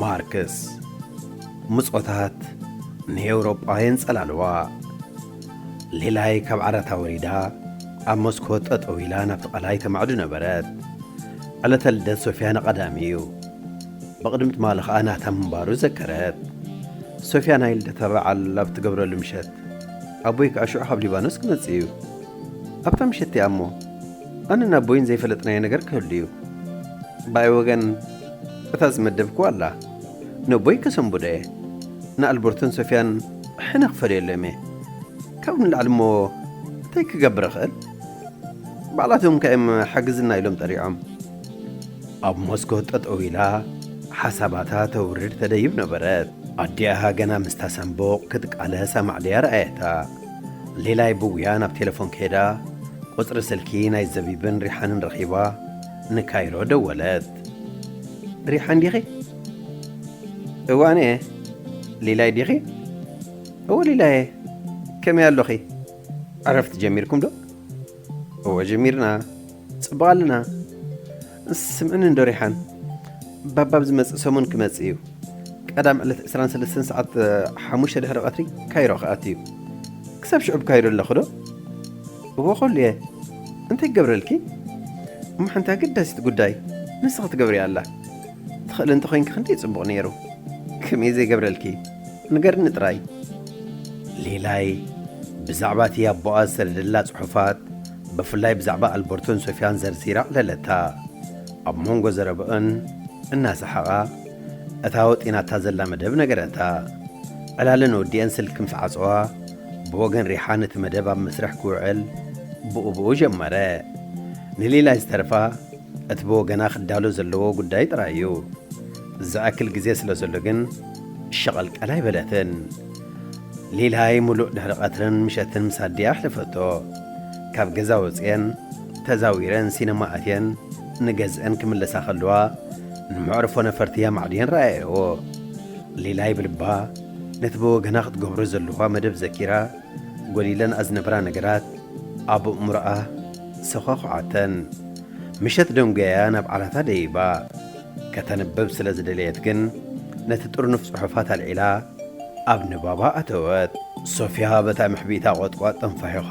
ማርክስ። ምጾታት ንኤውሮጳ የንጸላልዋ። ሌላይ ካብ ዓራታ ወሪዳ ኣብ ሞስኮ ጠጠው ኢላ ናብቲ ቐላይ ተማዕዱ ነበረት። ዕለተ ልደት ሶፊያ ንቐዳሚ እዩ። ብቕድሚ ትማሊ ኸኣ ናታ ምንባሩ ዘከረት። ሶፊያ ናይ ልደታ በዓል ኣብ ትገብረሉ ምሸት ኣቦይ ከኣ ሽዑ ካብ ሊባኖስ ክመጽእ እዩ። ኣብታ ምሸት እቲኣ እሞ ኣነን ኣቦይን ዘይፈለጥናዮ ነገር ክህሉ እዩ። ብኣይ ወገን እታ ዝመደብክዋ ኣላ። ነቦይ ከሰንብዶ እየ። ንኣልበርቶን ሶፊያን ሕነ ክፈልየሎም እየ። ካብኡ ንላዕሊ እሞ እንታይ ክገብር እኽእል? ባዕላቶም ከ እዮም ሓግዝና ኢሎም ጠሪዖም። ኣብ ሞስኮ ጠጠው ኢላ ሓሳባታ ተውርድ ተደይብ ነበረት። ኣዲኣ ገና ምስታ ሳንቡቕ ክትቃለስ ኣማዕድያ ረኣየታ። ሌላይ ብጉያ ናብ ቴሌፎን ከይዳ ቁጽሪ ስልኪ ናይ ዘቢብን ሪሓንን ረኺባ ንካይሮ ደወለት። ሪሓን ዲኺ? እዋነ። ሊላይ ዲኺ? እወ ሊላየ። ከመይ ኣሎኺ? ዕረፍቲ ጀሚርኩም ዶ? እወ ጀሚርና። ጽቡቕ ኣለና። ስምዕኒ እንዶ ሪሓን፣ ባባ ኣብ ዝመጽእ ሰሙን ክመጽእ እዩ። ቀዳም ዕለት ዕስራን ሰለስተን ሰዓት ሓሙሽተ ድሕሪ ቀትሪ ካይሮ ክኣቱ እዩ። ክሳብ ሽዑ ኣብ ካይሮ ኣለኹ ዶ? እወ ከሉ እየ። እንታይ ክገብረልኪ? እሞ ሓንቲ ኣገዳሲት ጉዳይ ንስኺ ትገብርያ ኣላ። ትኽእሊ እንተኾይንኪ ክንደይ ጽቡቕ ነይሩ። ከመይ ዘይገብረልኪ? ንገርኒ ጥራይ። ሌላይ ብዛዕባ እቲ ኣቦኣ ዝሰደደላ ጽሑፋት፣ ብፍላይ ብዛዕባ ኣልበርቶን ሶፊያን ዘርዚራ ኣዕለለታ። ኣብ መንጎ ዘረብኦን እናሰሓቓ፣ እታ ወጢናታ ዘላ መደብ ነገረታ። ዕላለን ወዲአን ስልኪ ምስ ዓጸዋ፣ ብወገን ሪሓን እቲ መደብ ኣብ መስርሕ ክውዕል ብኡ ብኡ ጀመረ። ንሌላይ ዝተርፋ እቲ ብወገና ክዳሎ ዘለዎ ጉዳይ ጥራይ እዩ። ዝኣክል ግዜ ስለ ዘሎ ግን ሸቐልቀል ኣይበለትን። ሌላይ ምሉእ ድሕሪ ቀትርን ምሸትን ምስ ኣዲኣ ኣሕለፈቶ። ካብ ገዛ ወጺኤን ተዛዊረን ሲነማ ኣትየን ንገዝአን ክምለሳ ከለዋ ንመዕርፎ ነፈርቲ ኣማዕድየን ረኣየኦ። ሌላይ ብልባ ነቲ ብወገና ክትገብሮ ዘለዋ መደብ ዘኪራ ጎዲለንኣ ዝነበራ ነገራት ኣብ ኣእምሮኣ ሰዃኹዓተን። ምሸት ደንጎያያ ናብ ዓራታ ደይባ። ከተንብብ ስለ ዝደለየት ግን ነቲ ጥርኑፍ ጽሑፋት ኣልዒላ ኣብ ንባባ ኣተወት። ሶፊያ በታ ምሕቢእታ ቖጥቋጥ ተንፋሒኻ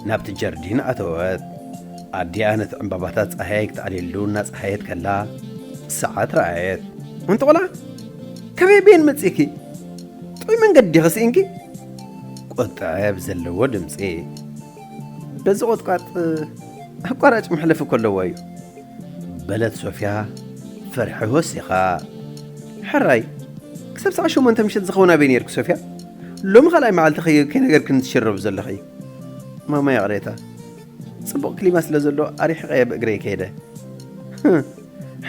ናብቲ ጀርዲን ኣተወት። ኣዲኣ ነቲ ዕምባባታት ጻህያይ ክትኣልየሉ እናጸሃየት ከላ ሰዓት ረኣየት። ኣንቲ ቖልዓ፣ ከመይ በየን መጺእኪ? ጥዑይ መንገዲ ዲኺ ስኢንኪ? ቁጥዐ ብዘለዎ ድምጺ። በዚ ቖጥቋጥ ኣቋራጭ መሕለፊ እኮ ኣለዎ እዩ። በለት ሶፊያ ፍርሒ ወሲኻ። ሕራይ፣ ክሳብ ሰዓት ሸሞንተ ምሸት ዝኸውን ኣበይ ነይርኪ ሶፊያ? ሎሚ ካልኣይ መዓልቲ ከይ-፣ ከይነገርክኒ ትሽረብ ዘለኺ። ማማ ይቕሬታ፣ ጽቡቕ ክሊማ ስለ ዘሎ ኣሪሕቐየ ብእግረይ ከይደ።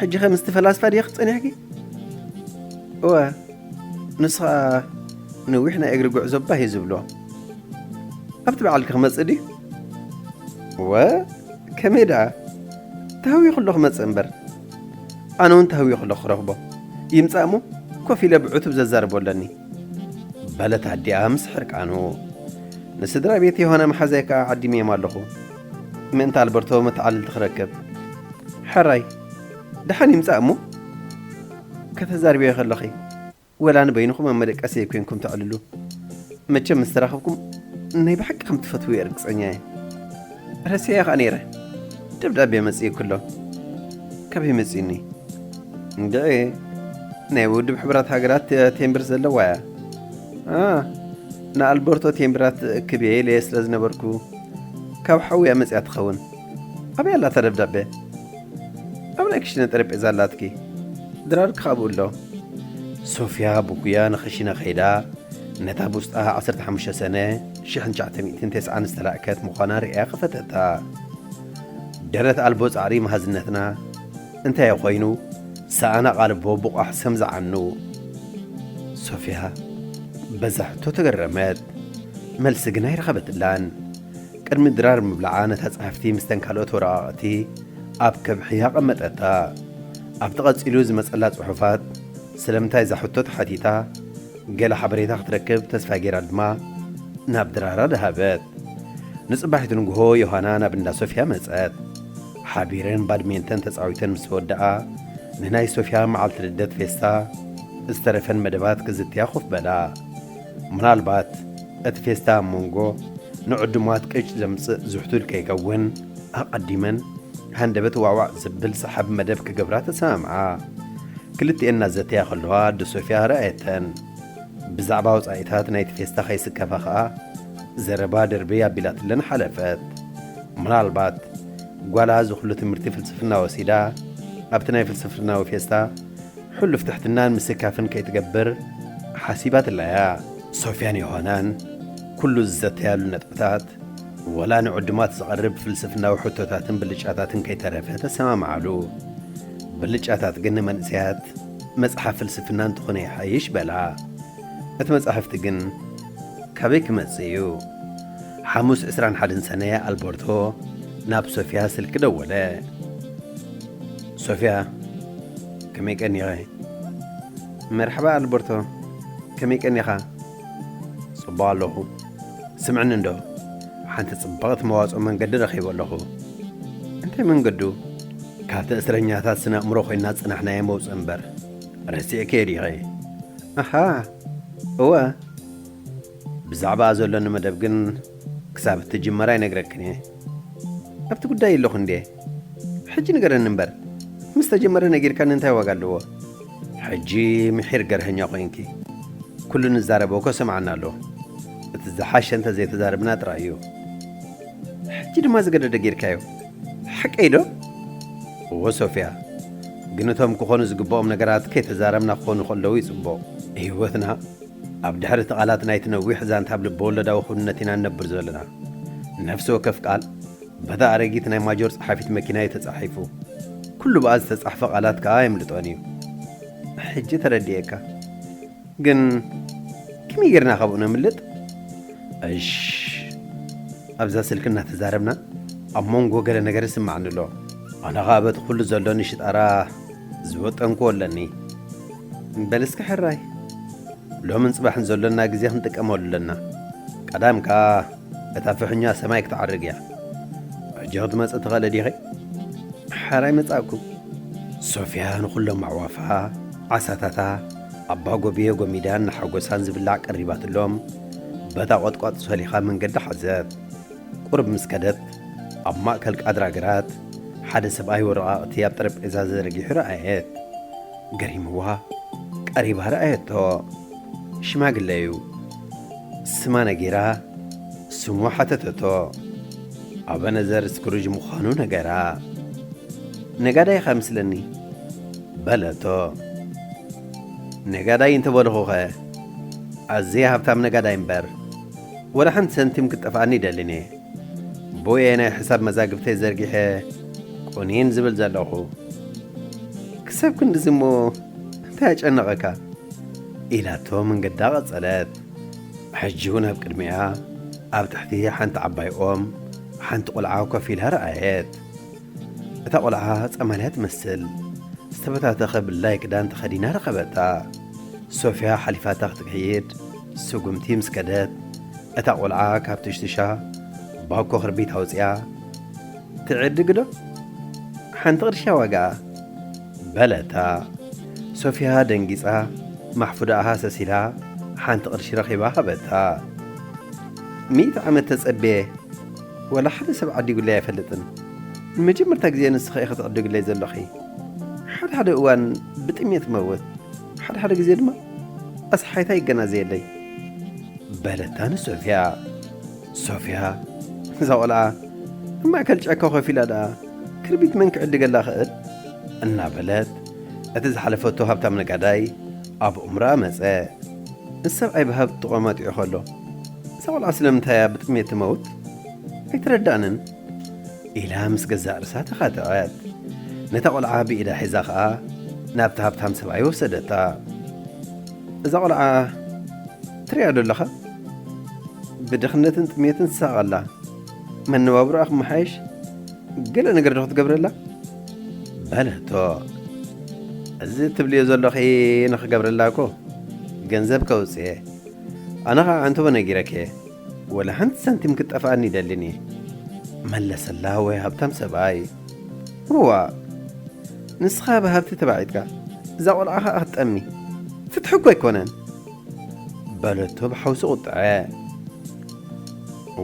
ሕጂ ኸ ምስቲ ፈላስፋ ድየ ክትጸኒሕኪ? እወ፣ ንሱ ኸኣ ነዊሕ ናይ እግሪ ጉዕዞ እባ እዩ ዝብሎ። ኣብቲ በዓልኪ ክመጽእ ድዩ? እወ፣ ከመይ ደኣ? ተሃዊኹ ኣሎ ክመጽእ እምበር። ኣነ እውን ተሃዊኹ ኣለኹ ክረኽቦ። ይምጻእ እሞ ኮፍ ኢለ ብዕቱብ ዘዛርቦ ኣለኒ። በለት ኣዲኣ ምስ ሕርቃኑ። ንስድራ ቤት ዮሃና መሓዛይ ከኣ ዓዲመዮም ኣለኹ። ምእንቲ ኣልበርቶ መተዓልልቲ ክረክብ። ሕራይ፣ ደሓን ይምጻእ እሞ ከተዛርብዮ ከለኺ፣ ወላ ንበይንኹም ኣብ መደቀሲ ኮይንኩም ተዕልሉ። መቸም ምስ ተራኸብኩም ናይ ብሓቂ ከም ትፈትውዮ ርግጸኛ እየ። ረሲዐ ኸኣ ነይረ። ደብዳቤ መጺኡ ክሎ። ካበይ መጺኡኒ? እንድዒ፣ ናይ ውድብ ሕቡራት ሃገራት ቴምብር ዘለዋ እያ። ኣ፣ ንኣልበርቶ ቴምብራት ክብየ ኢለየ ስለ ዝነበርኩ፣ ካብ ሓውያ መጺኣ ትኸውን። ኣበይ ኣላ እታ ደብዳቤ? ኣብ ናይ ክሽነ ጠረጴዛ ኣላትኪ። ድራር ክኻብኡ ኣሎ። ሶፊያ ብጉያ ንኽሽነ ከይዳ፣ ነታ ብውስጣ ዓሰርተ ሓሙሽተ ሰነ ሽሕን ትሽዓተ ሚእትን ተስዓን ዝተላእከት ምዃና ርእያ ከፈተታ። ደረት ኣልቦ ጻዕሪ መሃዝነትና እንታይ ኮይኑ፣ ሰኣን ኣቓልቦ ብቋሕ ሰም ዝዓኑ። ሶፊያ በዛ ሕቶ ተገረመት። መልሲ ግን ኣይረኸበትላን። ቅድሚ ድራር ምብላዓ ነታ ጽሕፍቲ ምስተን ካልኦት ወረቓቕቲ ኣብ ከብሒ ኣቐመጠታ። ኣብቲ ቀጺሉ ዝመጸላ ጽሑፋት ስለምንታይ እዛ ሕቶ ተሓቲታ፣ ገለ ሓበሬታ ክትረክብ ተስፋ ገይራ ድማ ናብ ድራራ ደሃበት። ንጽባሒቱ ንግሆ ዮሃና ናብ እንዳ ሶፊያ መጸት። ሓቢረን ባድሜንተን ተጻዊተን ምስ ወደኣ፣ ንናይ ሶፊያ መዓልቲ ልደት ፌስታ ዝተረፈን መደባት ክዝትያ ኮፍ በላ። ምናልባት እቲ ፌስታ ኣብ መንጎ ንዕዱማት ቅጭ ዘምጽእ ዝሕቱል ከይከውን ኣቐዲመን ሃንደበት ዋዕዋዕ ዝብል ሰሓቢ መደብ ክገብራ ተሰማምዓ። ክልቲኤን እናዘተያ ከለዋ ኣደ ሶፊያ ረኣየተን። ብዛዕባ ወጻኢታት ናይቲ ፌስታ ከይስከፋ ኸኣ ዘረባ ደርበይ ኣቢላትለን ሓለፈት። ምናልባት ጓላ እዚ ኩሉ ትምህርቲ ፍልስፍና ወሲዳ ኣብቲ ናይ ፍልስፍናዊ ፌስታ ሕሉፍ ትሕትናን ምስካፍን ከይትገብር ሓሲባትላያ። ሶፊያን ዮሃናን ኩሉ ዝዘተያሉ ነጥብታት ወላ ንዕዱማት ዝቐርብ ፍልስፍናዊ ሕቶታትን ብልጫታትን ከይተረፈ ተሰማምዓሉ። ብልጫታት ግን ንመንእሰያት መጽሓፍ ፍልስፍና እንተኾነ ይሓይሽ በላ። እቲ መጻሕፍቲ ግን ካበይ ክመጽእ እዩ? ሓሙስ ዕስራን ሓደን ሰነ ኣልበርቶ ናብ ሶፊያ ስልኪ ደወለ። ሶፊያ፣ ከመይ ቀኒኺ? መርሓባ ኣልበርቶ፣ ከመይ ቀኒኻ? ጽቡቕ ኣለኹ። ስምዕኒ እንዶ፣ ሓንቲ ጽብቕቲ መዋጽኦ መንገዲ ረኺበ ኣለኹ። እንታይ መንገዱ? ካብቲ እስረኛታት ስነ ኣእምሮ ኮይና ዝጸናሕናዮ መውጽኢ እምበር። ረሲዕክዮ ዲኺ? ኣሃ፣ እወ። ብዛዕባኣ ዘሎኒ መደብ ግን ክሳብ እትጅመር ኣይነግረክን እየ። ኣብቲ ጉዳይ ኣለኹ እንድየ። ሕጂ ንገረኒ እምበር፣ ምስ ተጀመረ ነጊርካኒ እንታይ ዋጋ ኣለዎ? ሕጂ ምሒር ገርሀኛ ኮይንኪ። ኩሉ ንዛረቦ እኮ ሰምዓና ኣሎ። እቲ ዝሓሸ እንተ ዘይተዛረብና ጥራይ እዩ። ሕጂ ድማ ዝገደደ ጌርካዮ። ሓቀይ ዶ? እወ ሶፊያ፣ ግን እቶም ክኾኑ ዝግብኦም ነገራት ከይተዛረብና ክኾኑ ከለዉ እዩ ጽቡቕ። ህይወትና ኣብ ድሕሪ እቲ ቃላት ናይቲ ነዊሕ ዛንታ ኣብ ልበወለዳዊ ክውንነት ኢና ንነብር ዘለና። ነፍሲ ወከፍ ቃል በታ ኣረጊት ናይ ማጆር ጸሓፊት መኪና እዩ ተጻሒፉ። ኩሉ ብኣ ዝተጻሕፈ ቃላት ከኣ የምልጦን እዩ። ሕጂ ተረዲኤካ። ግን ከመይ ጌርና ካብኡ ነምልጥ? እሽ፣ ኣብዛ ስልኪ እናተዛረብና ኣብ መንጎ ገለ ነገር ይስምዓኒ ኣሎ። ኣነ ኸኣ በቲ ኩሉ ዘሎኒ ሽጣራ ዝወጠንክዎ ኣለኒ። በል እስከ ሕራይ፣ ሎምን ጽባሕን ዘሎና ግዜ ክንጥቀመሉ ኣለና። ቀዳም ከኣ እታ ፍሕኛ ሰማይ ክትዓርግ እያ። ሕጂ ክትመጽእ ትኽእሊ ዲኺ? ሓራይ መጻእኩ። ሶፊያ ንኹሎም ኣዕዋፋ፣ ዓሳታታ፣ ኣባ ጎብየ ጎሚዳን ንሓጎሳን ዝብላዕ ቀሪባትሎም፣ በታ ቖጥቋጥ ሶሊኻ መንገዲ ሓዘት። ቁሩብ ምስ ከደት፣ ኣብ ማእከል ቃድራ ግራት፣ ሓደ ሰብኣይ ወረቓቕቲ ኣብ ጠረጴዛ ዘርጊሑ ረኣየት። ገሪምዋ፣ ቀሪባ ረኣየቶ። ሽማግለ እዩ። ስማ ነጊራ፣ ስሙ ሓተተቶ። ኣበነዘር ስክሩጅ ምዃኑ ነገራ። ነጋዳይ ኢኻ ምስለኒ፣ በለቶ። ነጋዳይ እንተበልኹኸ፣ ኣዝየ ሃብታም ነጋዳይ እምበር፣ ወላ ሓንቲ ሰንቲም ክትጠፍኣኒ ይደልን እየ። ብኡ እየ ናይ ሕሳብ መዛግብተይ ዘርጊሐ ቁኒን ዝብል ዘለኹ። ክሳብ ክንድዚ እሞ እንታይ ኣጨነቐካ? ኢላቶ መንገዳ ቀጸለት። ሕጂ እውን ኣብ ቅድሚኣ ኣብ ትሕቲ ሓንቲ ዓባይ ኦም ሓንቲ ቖልዓ ኮፍ ኢላ ረኣየት። እታ ቖልዓ ጸማልያ ትመስል። ዝተበታተኸ ብላይ ክዳን ተኸዲና ረኸበታ። ሶፊያ ሓሊፋታ ክትከይድ ስጉምቲ ምስ ከደት፣ እታ ቖልዓ ካብ ትሽትሻ ባኮ ክርቢት ኣውጺኣ፣ "ትዕድግ ዶ? ሓንቲ ቅርሻ ዋጋኣ?" በለታ። ሶፊያ ደንጊጻ፣ ማሕፉዳኣ ሃሰስ ኢላ፣ ሓንቲ ቅርሺ ረኺባ ሃበታ። "ሚእቲ ዓመት ተጸብየ፣ ወላ ሓደ ሰብ ዓዲጉለይ ኣይፈልጥን። ንመጀመርታ ግዜ ንስኺ ኢኺ ትዕድግለይ ዘለኺ። ሓደ ሓደ እዋን ብጥሜት እመውት፣ ሓደ ሓደ ግዜ ድማ ኣስሓይታ ይገናዘየለይ" በለታ ንሶፊያ። ሶፊያ፣ "እዛ ቖልዓ ኣብ ማእከል ጫካ ኮፍ ኢላ ደኣ ክርቢት መን ክዕድገላ ክእል?" እናበለት፣ እቲ ዝሓለፈቶ ሃብታም ነጋዳይ ኣብ እምሮኣ መጸ። እዚ ሰብኣይ ብሃብቲ ተቖማጢዑ ከሎ፣ እዛ ቖልዓ ስለምንታይ እያ ብጥሜት ትመውት? ኣይተረድኣንን። ኢላ ምስ ገዛእ ርእሳ ተኻተዐት። ነታ ቖልዓ ብኢዳ ሒዛ ኸኣ ናብቲ ሃብታም ሰብኣይ ወሰደታ። "እዛ ቖልዓ ትሪኣ ዶ ኣለኻ? ብድኽነትን ጥሜትን ትሳቐ ኣላ። መነባብሮኣ ክመሓየሽ ገለ ነገር ዶ ክትገብረላ?" በለቶ። "እዚ ትብልዮ ዘለኺ ንኽገብረላ እኮ ገንዘብ ከውጽእ እየ። ኣነ ኸዓ ዓንተቦ ነጊረኪ እየ። ወላ ሓንቲ ሳንቲም ክትጠፍኣኒ ይደልን እየ" መለሰላ ወይ ሃብታም ሰብኣይ። "እዋእ፣ ንስኻ ብሃብቲ ተባዒጥካ፣ እዛ ቖልዓ ኸኣ ክትጠሚ። ፍትሒ እኮ ኣይኮነን፣ በለቶ ብሓውሲ ቁጥዐ።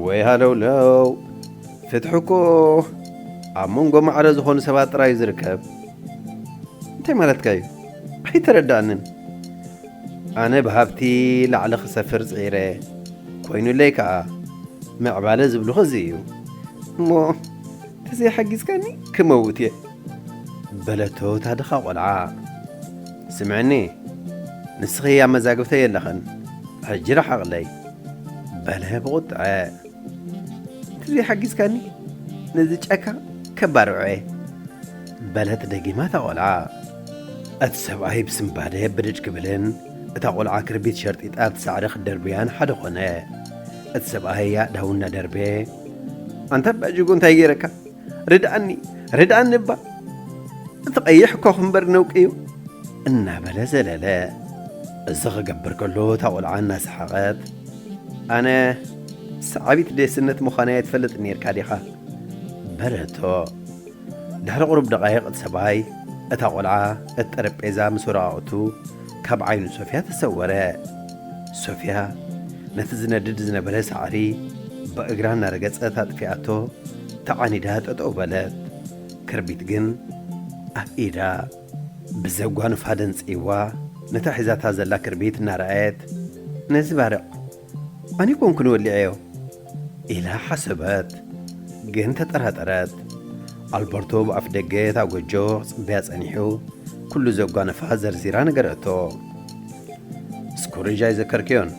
ወይ ሃለውለው፣ ፍትሒ እኮ ኣብ መንጎ ማዕረ ዝኾኑ ሰባት ጥራይ እዩ ዝርከብ። እንታይ ማለትካ እዩ? ኣይተረዳእንን። ኣነ ብሃብቲ ላዕሊ ክሰፍር ጽዒረ፣ ኮይኑለይ ከኣ ምዕባለ ዝብሉኺ እዚ እዩ። እሞ ተዘይሓጊዝካኒ ክመውት እየ፣ በለቶ እታ ድኻ ቆልዓ። ስምዕኒ፣ ንስኺ ኣብ መዛግብተይ የለኽን፣ ሕጂ ርሓቕለይ፣ በለ ብቑጥዐ። ተዘይሓጊዝካኒ ነዚ ጫካ ከባርዖ እየ፣ በለት ደጊማ እታ ቆልዓ። እቲ ሰብኣይ ብስንባደ ብድድ ክብልን እታ ቆልዓ ክርቢት ሸርጢጣ ኣብቲ ሳዕሪ ክደርብያን ሓደ ኾነ። እቲ ሰብኣይ ኣእዳዉ እናደርበየ፣ ኣንታ ኣባ ጅጎ እንታይ ገይረካ? ርድኣኒ፣ ርድኣኒ እባ! እቲ ቀይሕ ኮኽ እምበር ነውቂ እዩ፣ እናበለ ዘለለ። እዚ ክገብር ከሎ እታ ቆልዓ እናሰሓቐት፣ ኣነ ሰዓቢት ዴስነት ምዃነይ ኣይትፈልጥን ኔርካ ዲኻ? በለቶ። ድሕሪ ቁሩብ ደቓይቕ እቲ ሰብኣይ እታ ቆልዓ እቲ ጠረጴዛ ምስ ወረቓቕቱ ካብ ዓይኑ ሶፍያ ተሰወረ። ሶፍያ ነቲ ዝነድድ ዝነበረ ሳዕሪ ብእግራ እናረገጸት ኣጥፊኣቶ፣ ተዓኒዳ ጠጠው በለት። ክርቢት ግን ኣብ ኢዳ ብዘጓንፋ ደንጽይዋ ነታ ሒዛታ ዘላ ክርቢት እናረኣየት፣ ነዚ ባርዕ ኣነ ኮንኩ ንወሊዐዮ ኢላ ሓሰበት፣ ግን ተጠራጠረት። ኣልበርቶ ብኣፍ ደገ እታ ጎጆ ክጽበያ ጸኒሑ፣ ኩሉ ዘጓነፋ ዘርዚራ ነገረቶ። ስኩርጅ ኣይዘከርክዮን?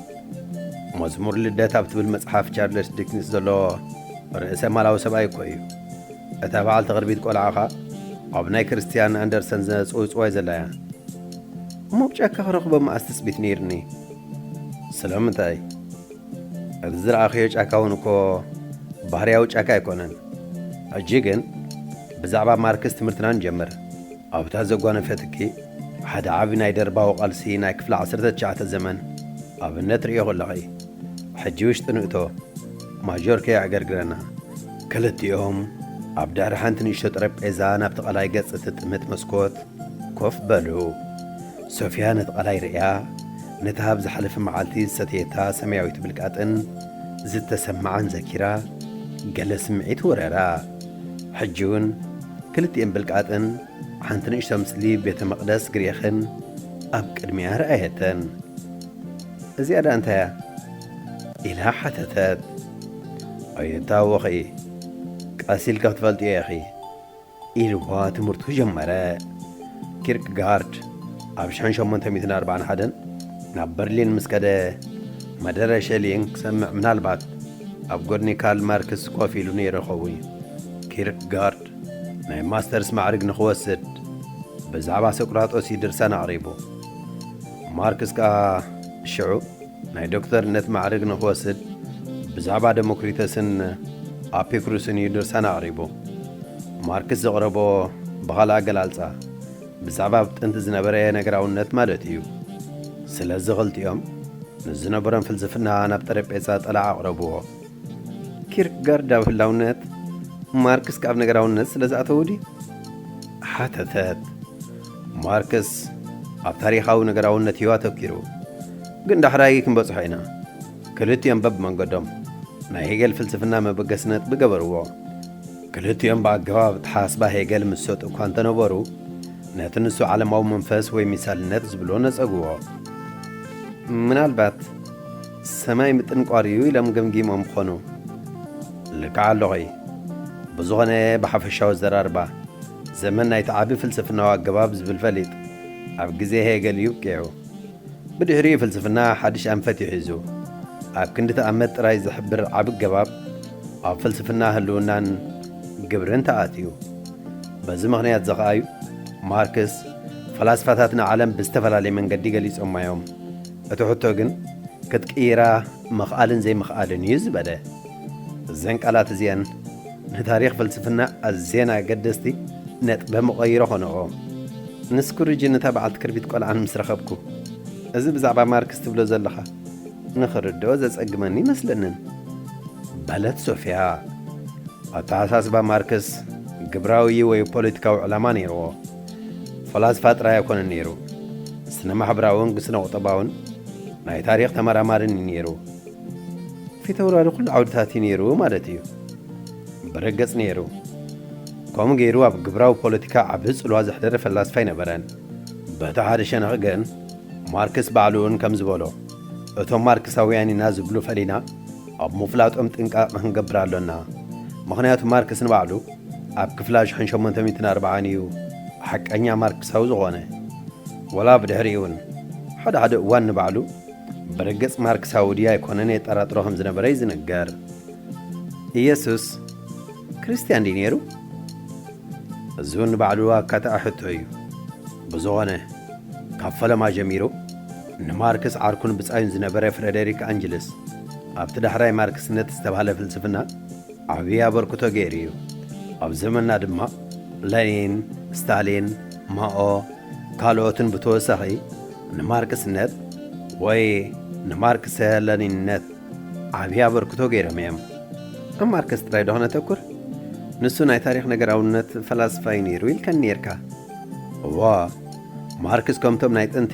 መዝሙር ልደት ኣብ ትብል መጽሓፍ ቻርለስ ዲክንስ ዘሎ ርእሰ ማላዊ ሰብኣይ እኮ እዩ። እታ በዓልቲ ክርቢት ቆልዓ ኸኣ ኣብ ናይ ክርስትያን ኣንደርሰን ዘጽውጽዋ እዩ ዘላያ። እሞ ኣብ ጫካ ክረኽቦ መኣስ ትጽቢት ነይርኒ? ስለምንታይ? እቲ ዝረኣኽዮ ጫካ እውን እኮ ባህርያዊ ጫካ ኣይኮነን። ሕጂ ግን ብዛዕባ ማርክስ ትምህርትና ንጀምር። ኣብታ ዘጓነፈትኪ ሓደ ዓቢ ናይ ደርባዊ ቃልሲ ናይ ክፍሊ ዓሰርተ ትሽዓተ ዘመን ኣብነት ርእዮ ከለኺ፣ ሕጂ ውሽጢ ንእቶ፣ ማጆር ከየዕገርግረና። ክልቲኦም ኣብ ድሕሪ ሓንቲ ንእሽቶ ጠረጴዛ ናብቲ ቐላይ ገጽ እትጥምት መስኮት ኮፍ በሉ። ሶፍያ ነቲ ቐላይ ርእያ፣ ነታ ኣብ ዝሓለፈ መዓልቲ ዝሰተየታ ሰማያዊት ብልቃጥን ዝተሰምዓን ዘኪራ፣ ገለ ስምዒት ወረራ። ሕጂ እውን ክልቲኤን ብልቃጥን ሓንቲ ንእሽቶ ምስሊ ቤተ መቕደስ ግሪኽን ኣብ ቅድሚኣ ረኣየተን። "እዚኣ ደኣ እንታይ እያ?" ኢላ ሓተተት። "ኣይትታወኺ፣ ቀስ ኢልኪ ክትፈልጥዮ ኢኺ" ኢልዋ ትምህርቱ ጀመረ። ኪርክጋርድ ኣብ ሽሕን ሸሞንተ ሚእትን ኣርባዓን ሓደን ናብ በርሊን ምስ ከደ፣ መደረ ሸሊን ክሰምዕ ምናልባት ኣብ ጎድኒ ካርል ማርክስ ኮፍ ኢሉ ነይሩ ይኸውን። ኪርክጋርድ ናይ ማስተርስ ማዕርግ ንኽወስድ ብዛዕባ ሶቅራጦስ እዩ ድርሳን ኣቕሪቡ። ማርክስ ከኣ ሽዑ ናይ ዶክተርነት ማዕርግ ንኽወስድ ብዛዕባ ደሞክሪተስን ኣፒክሩስን እዩ ድርሳን ኣቕሪቡ። ማርክስ ዘቕረቦ ብኻልእ ኣገላልጻ ብዛዕባ ኣብ ጥንቲ ዝነበረ ነገራውነት ማለት እዩ። ስለዚ ክልቲኦም ንዝነበሮም ፍልስፍና ናብ ጠረጴዛ ጠላዕ ኣቕረብዎ። ኪርክጋርድ ኣብ ህላውነት፣ ማርክስ ከኣ ኣብ ነገራውነት ስለ ዝኣተዉ ድዩ? ሓተተት። ማርክስ ኣብ ታሪኻዊ ነገራውነት እዩ ኣተኪሩ። ግን ዳሕራይ ክንበጽሖ ኢና። ክልቲኦም በብመንገዶም ናይ ሄገል ፍልስፍና መበገሲ ነጥቢ ገበርዎ። ክልቲኦም ብኣገባብ ኣተሓሳስባ ሄገል ምስ ሰጡ እኳ እንተነበሩ፣ ነቲ ንሱ ዓለማዊ መንፈስ ወይ ሚሳልነት ዝብሎ ነጸግዎ። ምናልባት ሰማይ ምጥንቋር እዩ ኢሎም ገምጊሞም ክኾኑ። ልክዕ ኣለኺ። ብዝኾነ ብሓፈሻዊ ኣዘራርባ፣ ዘመን ናይቲ ዓቢ ፍልስፍናዊ ኣገባብ ዝብል ፈሊጥ ኣብ ግዜ ሄገል እዩ ኣብቂዑ። ብድሕሪኡ ፍልስፍና ሓድሽ ኣንፈት እዩ ሒዙ። ኣብ ክንዲ ተኣመት ጥራይ ዝሕብር ዓቢ ኣገባብ ኣብ ፍልስፍና ህልውናን ግብርን ተኣትዩ። በዚ ምኽንያት እዚ ኸኣ እዩ ማርክስ ፈላስፋታት ንዓለም ብዝተፈላለየ መንገዲ ገሊጾማ እዮም። እቲ ሕቶ ግን ክትቅይራ ምኽኣልን ዘይምኽኣልን እዩ ዝበለ። እዘን ቃላት እዚኣን ንታሪኽ ፍልስፍና ኣዝየን ኣገደስቲ ነጥበ መቐይሮ ኾነኦ። ንስኩርጅን እታ በዓልቲ ክርቢት ቆልዓን ምስ ረኸብኩ፣ እዚ ብዛዕባ ማርክስ ትብሎ ዘለኻ ንኽርድኦ ዘጸግመኒ ይመስለንን፣ በለት ሶፍያ። ኣተሓሳስባ ማርክስ ግብራዊ ወይ ፖለቲካዊ ዕላማ ነይርዎ። ፈላስፋ ጥራይ ኣይኮነን ነይሩ። ስነ ማሕበራውን ስነ ቁጠባውን ናይ ታሪኽ ተመራማርን እዩ ነይሩ። ፊተውራሪ ኩሉ ዓውድታት እዩ ነይሩ ማለት እዩ። ብርግጽ ነይሩ። ከምኡ ገይሩ ኣብ ግብራዊ ፖለቲካ ዓቢ ጽልዋ ዘሕደረ ፈላስፋ ኣይነበረን። በቲ ሓደ ሸነኽ ግን ማርክስ ባዕሉ እውን ከም ዝበሎ፣ እቶም ማርክሳውያን ኢና ዝብሉ ፈሊና ኣብ ምፍላጦም ጥንቃቐ ክንገብር ኣሎና። ምኽንያቱ ማርክስ ንባዕሉ ኣብ ክፍሊ ሽሕን ሸሞንተ ሚእትን ኣርባዓን እዩ ሓቀኛ ማርክሳዊ ዝኾነ። ወላ ብድሕሪኡ እውን ሓደ ሓደ እዋን ንባዕሉ ብርግጽ ማርክሳዊ ድዩ ኣይኮነን የጠራጥሮ ከም ዝነበረ እዩ ዝንገር። ኢየሱስ ክርስትያን ድዩ ነይሩ? እዚ እውን ንባዕሉ ኣካታዒ ሕቶ እዩ። ብዝኾነ፣ ካብ ፈለማ ጀሚሩ ንማርክስ ዓርኩን ብጻዩን ዝነበረ ፍረደሪክ ኣንጅልስ ኣብቲ ዳሕራይ ማርክስነት ዝተባህለ ፍልስፍና ዓብዪ ኣበርክቶ ገይሩ እዩ። ኣብ ዘመንና ድማ ለኒን፣ ስታሊን፣ ማኦ፣ ካልኦትን ብተወሳኺ ንማርክስነት ወይ ንማርክሰ ለኒንነት ዓብዪ ኣበርክቶ ገይሮም እዮም። ኣብ ማርክስ ጥራይ ዶ ክነተኩር? ንሱ ናይ ታሪኽ ነገራውነት ፈላስፋ እዩ ነይሩ ኢልከኒ ነይርካ። እዋ፣ ማርክስ ከምቶም ናይ ጥንቲ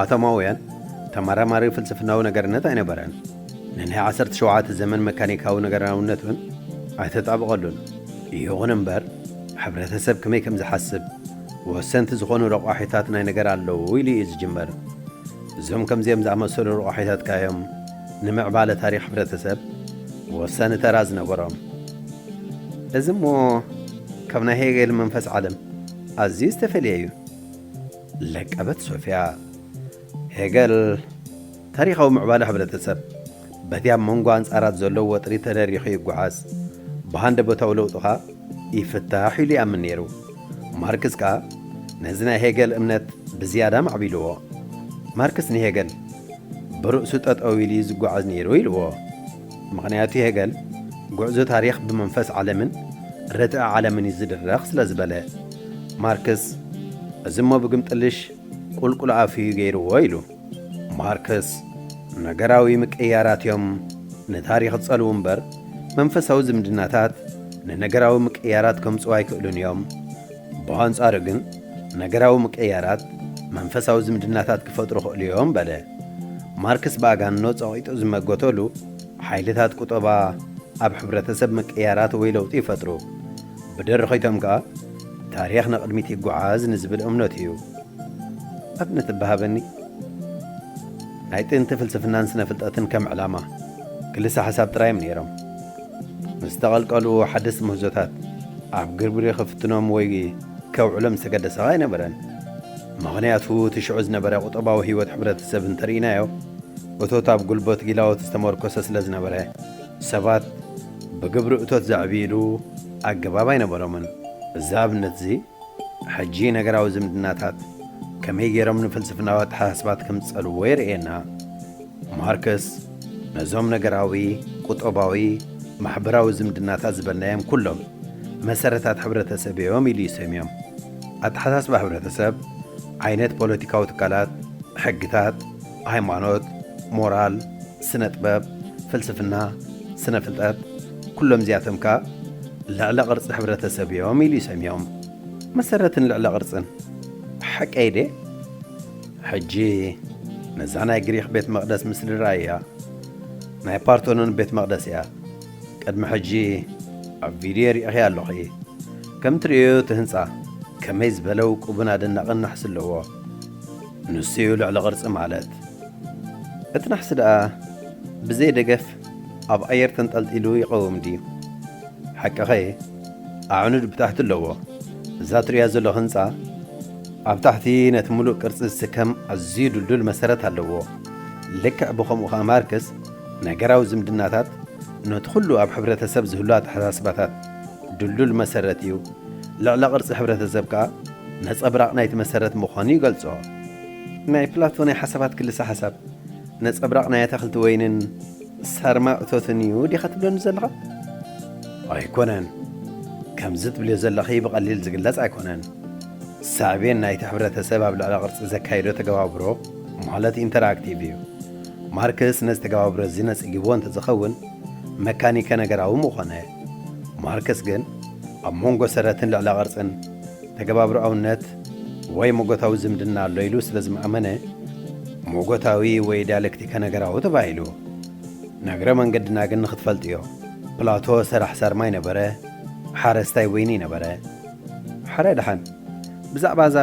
ኣቶማውያን ተመራማሪ ፍልስፍናዊ ነገርነት ኣይነበረን። ንናይ ዓሰርተ ሸውዓተ ዘመን መካኒካዊ ነገራውነት እውን ኣይተጣበቐሉን። ይኹን እምበር፣ ሕብረተሰብ ከመይ ከም ዝሓስብ፣ ወሰንቲ ዝኾኑ ረቋሒታት ናይ ነገር ኣለዉ ኢሉ እዩ ዝጅምር። እዞም ከምዚኦም ዝኣመሰሉ ረቋሒታት ከኣ እዮም ንምዕባለ ታሪኽ ሕብረተሰብ ወሳኒ ተራ ዝነበሮም። እዚ እሞ ካብ ናይ ሄገል መንፈስ ዓለም ኣዝዩ ዝተፈልየ እዩ። ለቀበት ሶፊያ። ሄገል ታሪኻዊ ምዕባለ ሕብረተሰብ በቲ ኣብ መንጎ ኣንጻራት ዘሎ ወጥሪ ተደሪኹ ይጓዓዝ፣ ብሃንደበታዊ ለውጢ ኸኣ ይፍታሕ ኢሉ ይኣምን ነይሩ። ማርክስ ከኣ ነዚ ናይ ሄገል እምነት ብዝያዳ ማዕቢልዎ። ማርክስ ንሄገል ብርእሱ ጠጠው ኢሉ እዩ ዝጓዓዝ ነይሩ ኢልዎ። ምኽንያቱ ሄገል ጉዕዞ ታሪኽ ብመንፈስ ዓለምን ርትዒ ዓለምን እዩ ዝድረኽ ስለ ዝበለ። ማርክስ እዚ እሞ ብግምጥልሽ ቁልቁል ኣፉ እዩ ገይርዎ ኢሉ። ማርክስ ነገራዊ ምቅይያራት እዮም ንታሪኽ ዝጸልዉ እምበር መንፈሳዊ ዝምድናታት ንነገራዊ ምቅይያራት ከምጽኡ ኣይክእሉን እዮም። ብኣንጻሩ ግን ነገራዊ ምቅይያራት መንፈሳዊ ዝምድናታት ክፈጥሩ ይኽእሉ እዮም በለ። ማርክስ ብኣጋንኖ ጸቒጡ ዝመጎተሉ ሓይልታት ቁጠባ ኣብ ሕብረተሰብ ምቅይያራት ወይ ለውጢ ይፈጥሩ። ብድርኺቶም ከኣ ታሪኽ ንቕድሚት ይጓዓዝ ንዝብል እምነቱ እዩ። ኣብነት እባ ሃበኒ። ናይ ጥንቲ ፍልስፍናን ስነ ፍልጠትን ከም ዕላማ ክልሰ ሓሳብ ጥራይ እዮም ነይሮም። ምስ ተቐልቀሉ ሓደስቲ ምህዞታት ኣብ ግብሪ ክፍትኖም ወይ ከውዕሎም ዝተገደሰ ኣይነበረን። ምኽንያቱ እቲ ሽዑ ዝነበረ ቁጠባዊ ህይወት ሕብረተሰብ እንተርኢናዮ፣ እቶት ኣብ ጉልበት ጊላዎት ዝተመርኮሰ ስለ ዝነበረ፣ ሰባት ብግብሪ እቶት ዘዕብይሉ ኣገባብ ኣይነበሮምን። እዚ ኣብነት እዚ ሕጂ ነገራዊ ዝምድናታት ከመይ ገይሮም ንፍልስፍናዊ ኣተሓሳስባት ከም ዝጸልዎ የርእየና። ማርክስ ነዞም ነገራዊ፣ ቁጠባዊ፣ ማሕበራዊ ዝምድናታት ዝበልናዮም ኩሎም መሰረታት ሕብረተሰብ እዮም ኢሉ ይሰምዮም። ኣተሓሳስባ ሕብረተሰብ፣ ዓይነት ፖለቲካዊ ትካላት፣ ሕግታት፣ ሃይማኖት፣ ሞራል፣ ስነ ጥበብ፣ ፍልስፍና፣ ስነ ፍልጠት፣ ኩሎም እዚኣቶም ከኣ ልዕለ ቅርጺ ሕብረተሰብ እዮም ኢሉ ይሰምዮም። መሰረትን ልዕለ ቅርጽን ሓቀይ ድየ? ሕጂ ነዛ ናይ ግሪኽ ቤት መቕደስ ምስሊ ርኣያ። ናይ ፓርቶኖን ቤት መቕደስ እያ። ቅድሚ ሕጂ ኣብ ቪድዮ ሪኢኺ ኣለኺ። ከም ትርእዮ እቲ ህንጻ ከመይ ዝበለ ውቁብን ኣደናቕን ናሕሲ ኣለዎ። ንሱ እዩ ልዕሊ ቅርጺ ማለት። እቲ ናሕሲ ደኣ ብዘይ ደገፍ ኣብ ኣየር ተንጠልጢሉ ይቐውም ድዩ? ሓቅኺ፣ ኣዕኑድ ብታሕቲ ኣለዎ። እዛ ትርእያ ዘለኺ ህንጻ ኣብ ታሕቲ ነቲ ምሉእ ቅርጺ ዝስከም ኣዝዩ ድልዱል መሰረት ኣለዎ። ልክዕ ብኸምኡ ኸኣ ማርክስ ነገራዊ ዝምድናታት ነቲ ኹሉ ኣብ ሕብረተሰብ ዝህሉ ኣተሓሳስባታት ድልዱል መሰረት እዩ። ልዕለ ቅርጺ ሕብረተሰብ ከኣ ነጸብራቕ ናይቲ መሰረት ምዃኑ ይገልጾ። ናይ ፕላቶ ናይ ሓሳባት ክልሰ ሓሳብ ነጸብራቕ ናይ ኣታኽልቲ ወይንን ሳርማ እቶትን እዩ ዲኻ ትብለኒ ዘለኻ? ኣይኮነን። ከምዚ ትብልዮ ዘለኺ ብቐሊል ዝግለጽ ኣይኮነን። ሳዕቤን ናይቲ ሕብረተሰብ ኣብ ልዕሊ ቅርጺ ዘካይዶ ተገባብሮ ማለት ኢንተርኣክቲቭ እዩ። ማርክስ ነዚ ተገባብሮ እዚ ነጺግዎ እንተዝኸውን መካኒከ ነገራዊ ምኾነ። ማርክስ ግን ኣብ መንጎ ሰረትን ልዕለ ቅርጽን ተገባብሮኣውነት ወይ መጎታዊ ዝምድና ኣሎ ኢሉ ስለ ዝመኣመነ፣ መጎታዊ ወይ ዲያሌክቲከ ነገራዊ ተባሂሉ። ነገረ መንገድና ግን ንኽትፈልጥዮ፣ ፕላቶ ሰራሕ ሳርማይ ነበረ፣ ሓረስታይ ወይኒ ነበረ። ሓራይ ደሓን፣ ብዛዕባ እዛ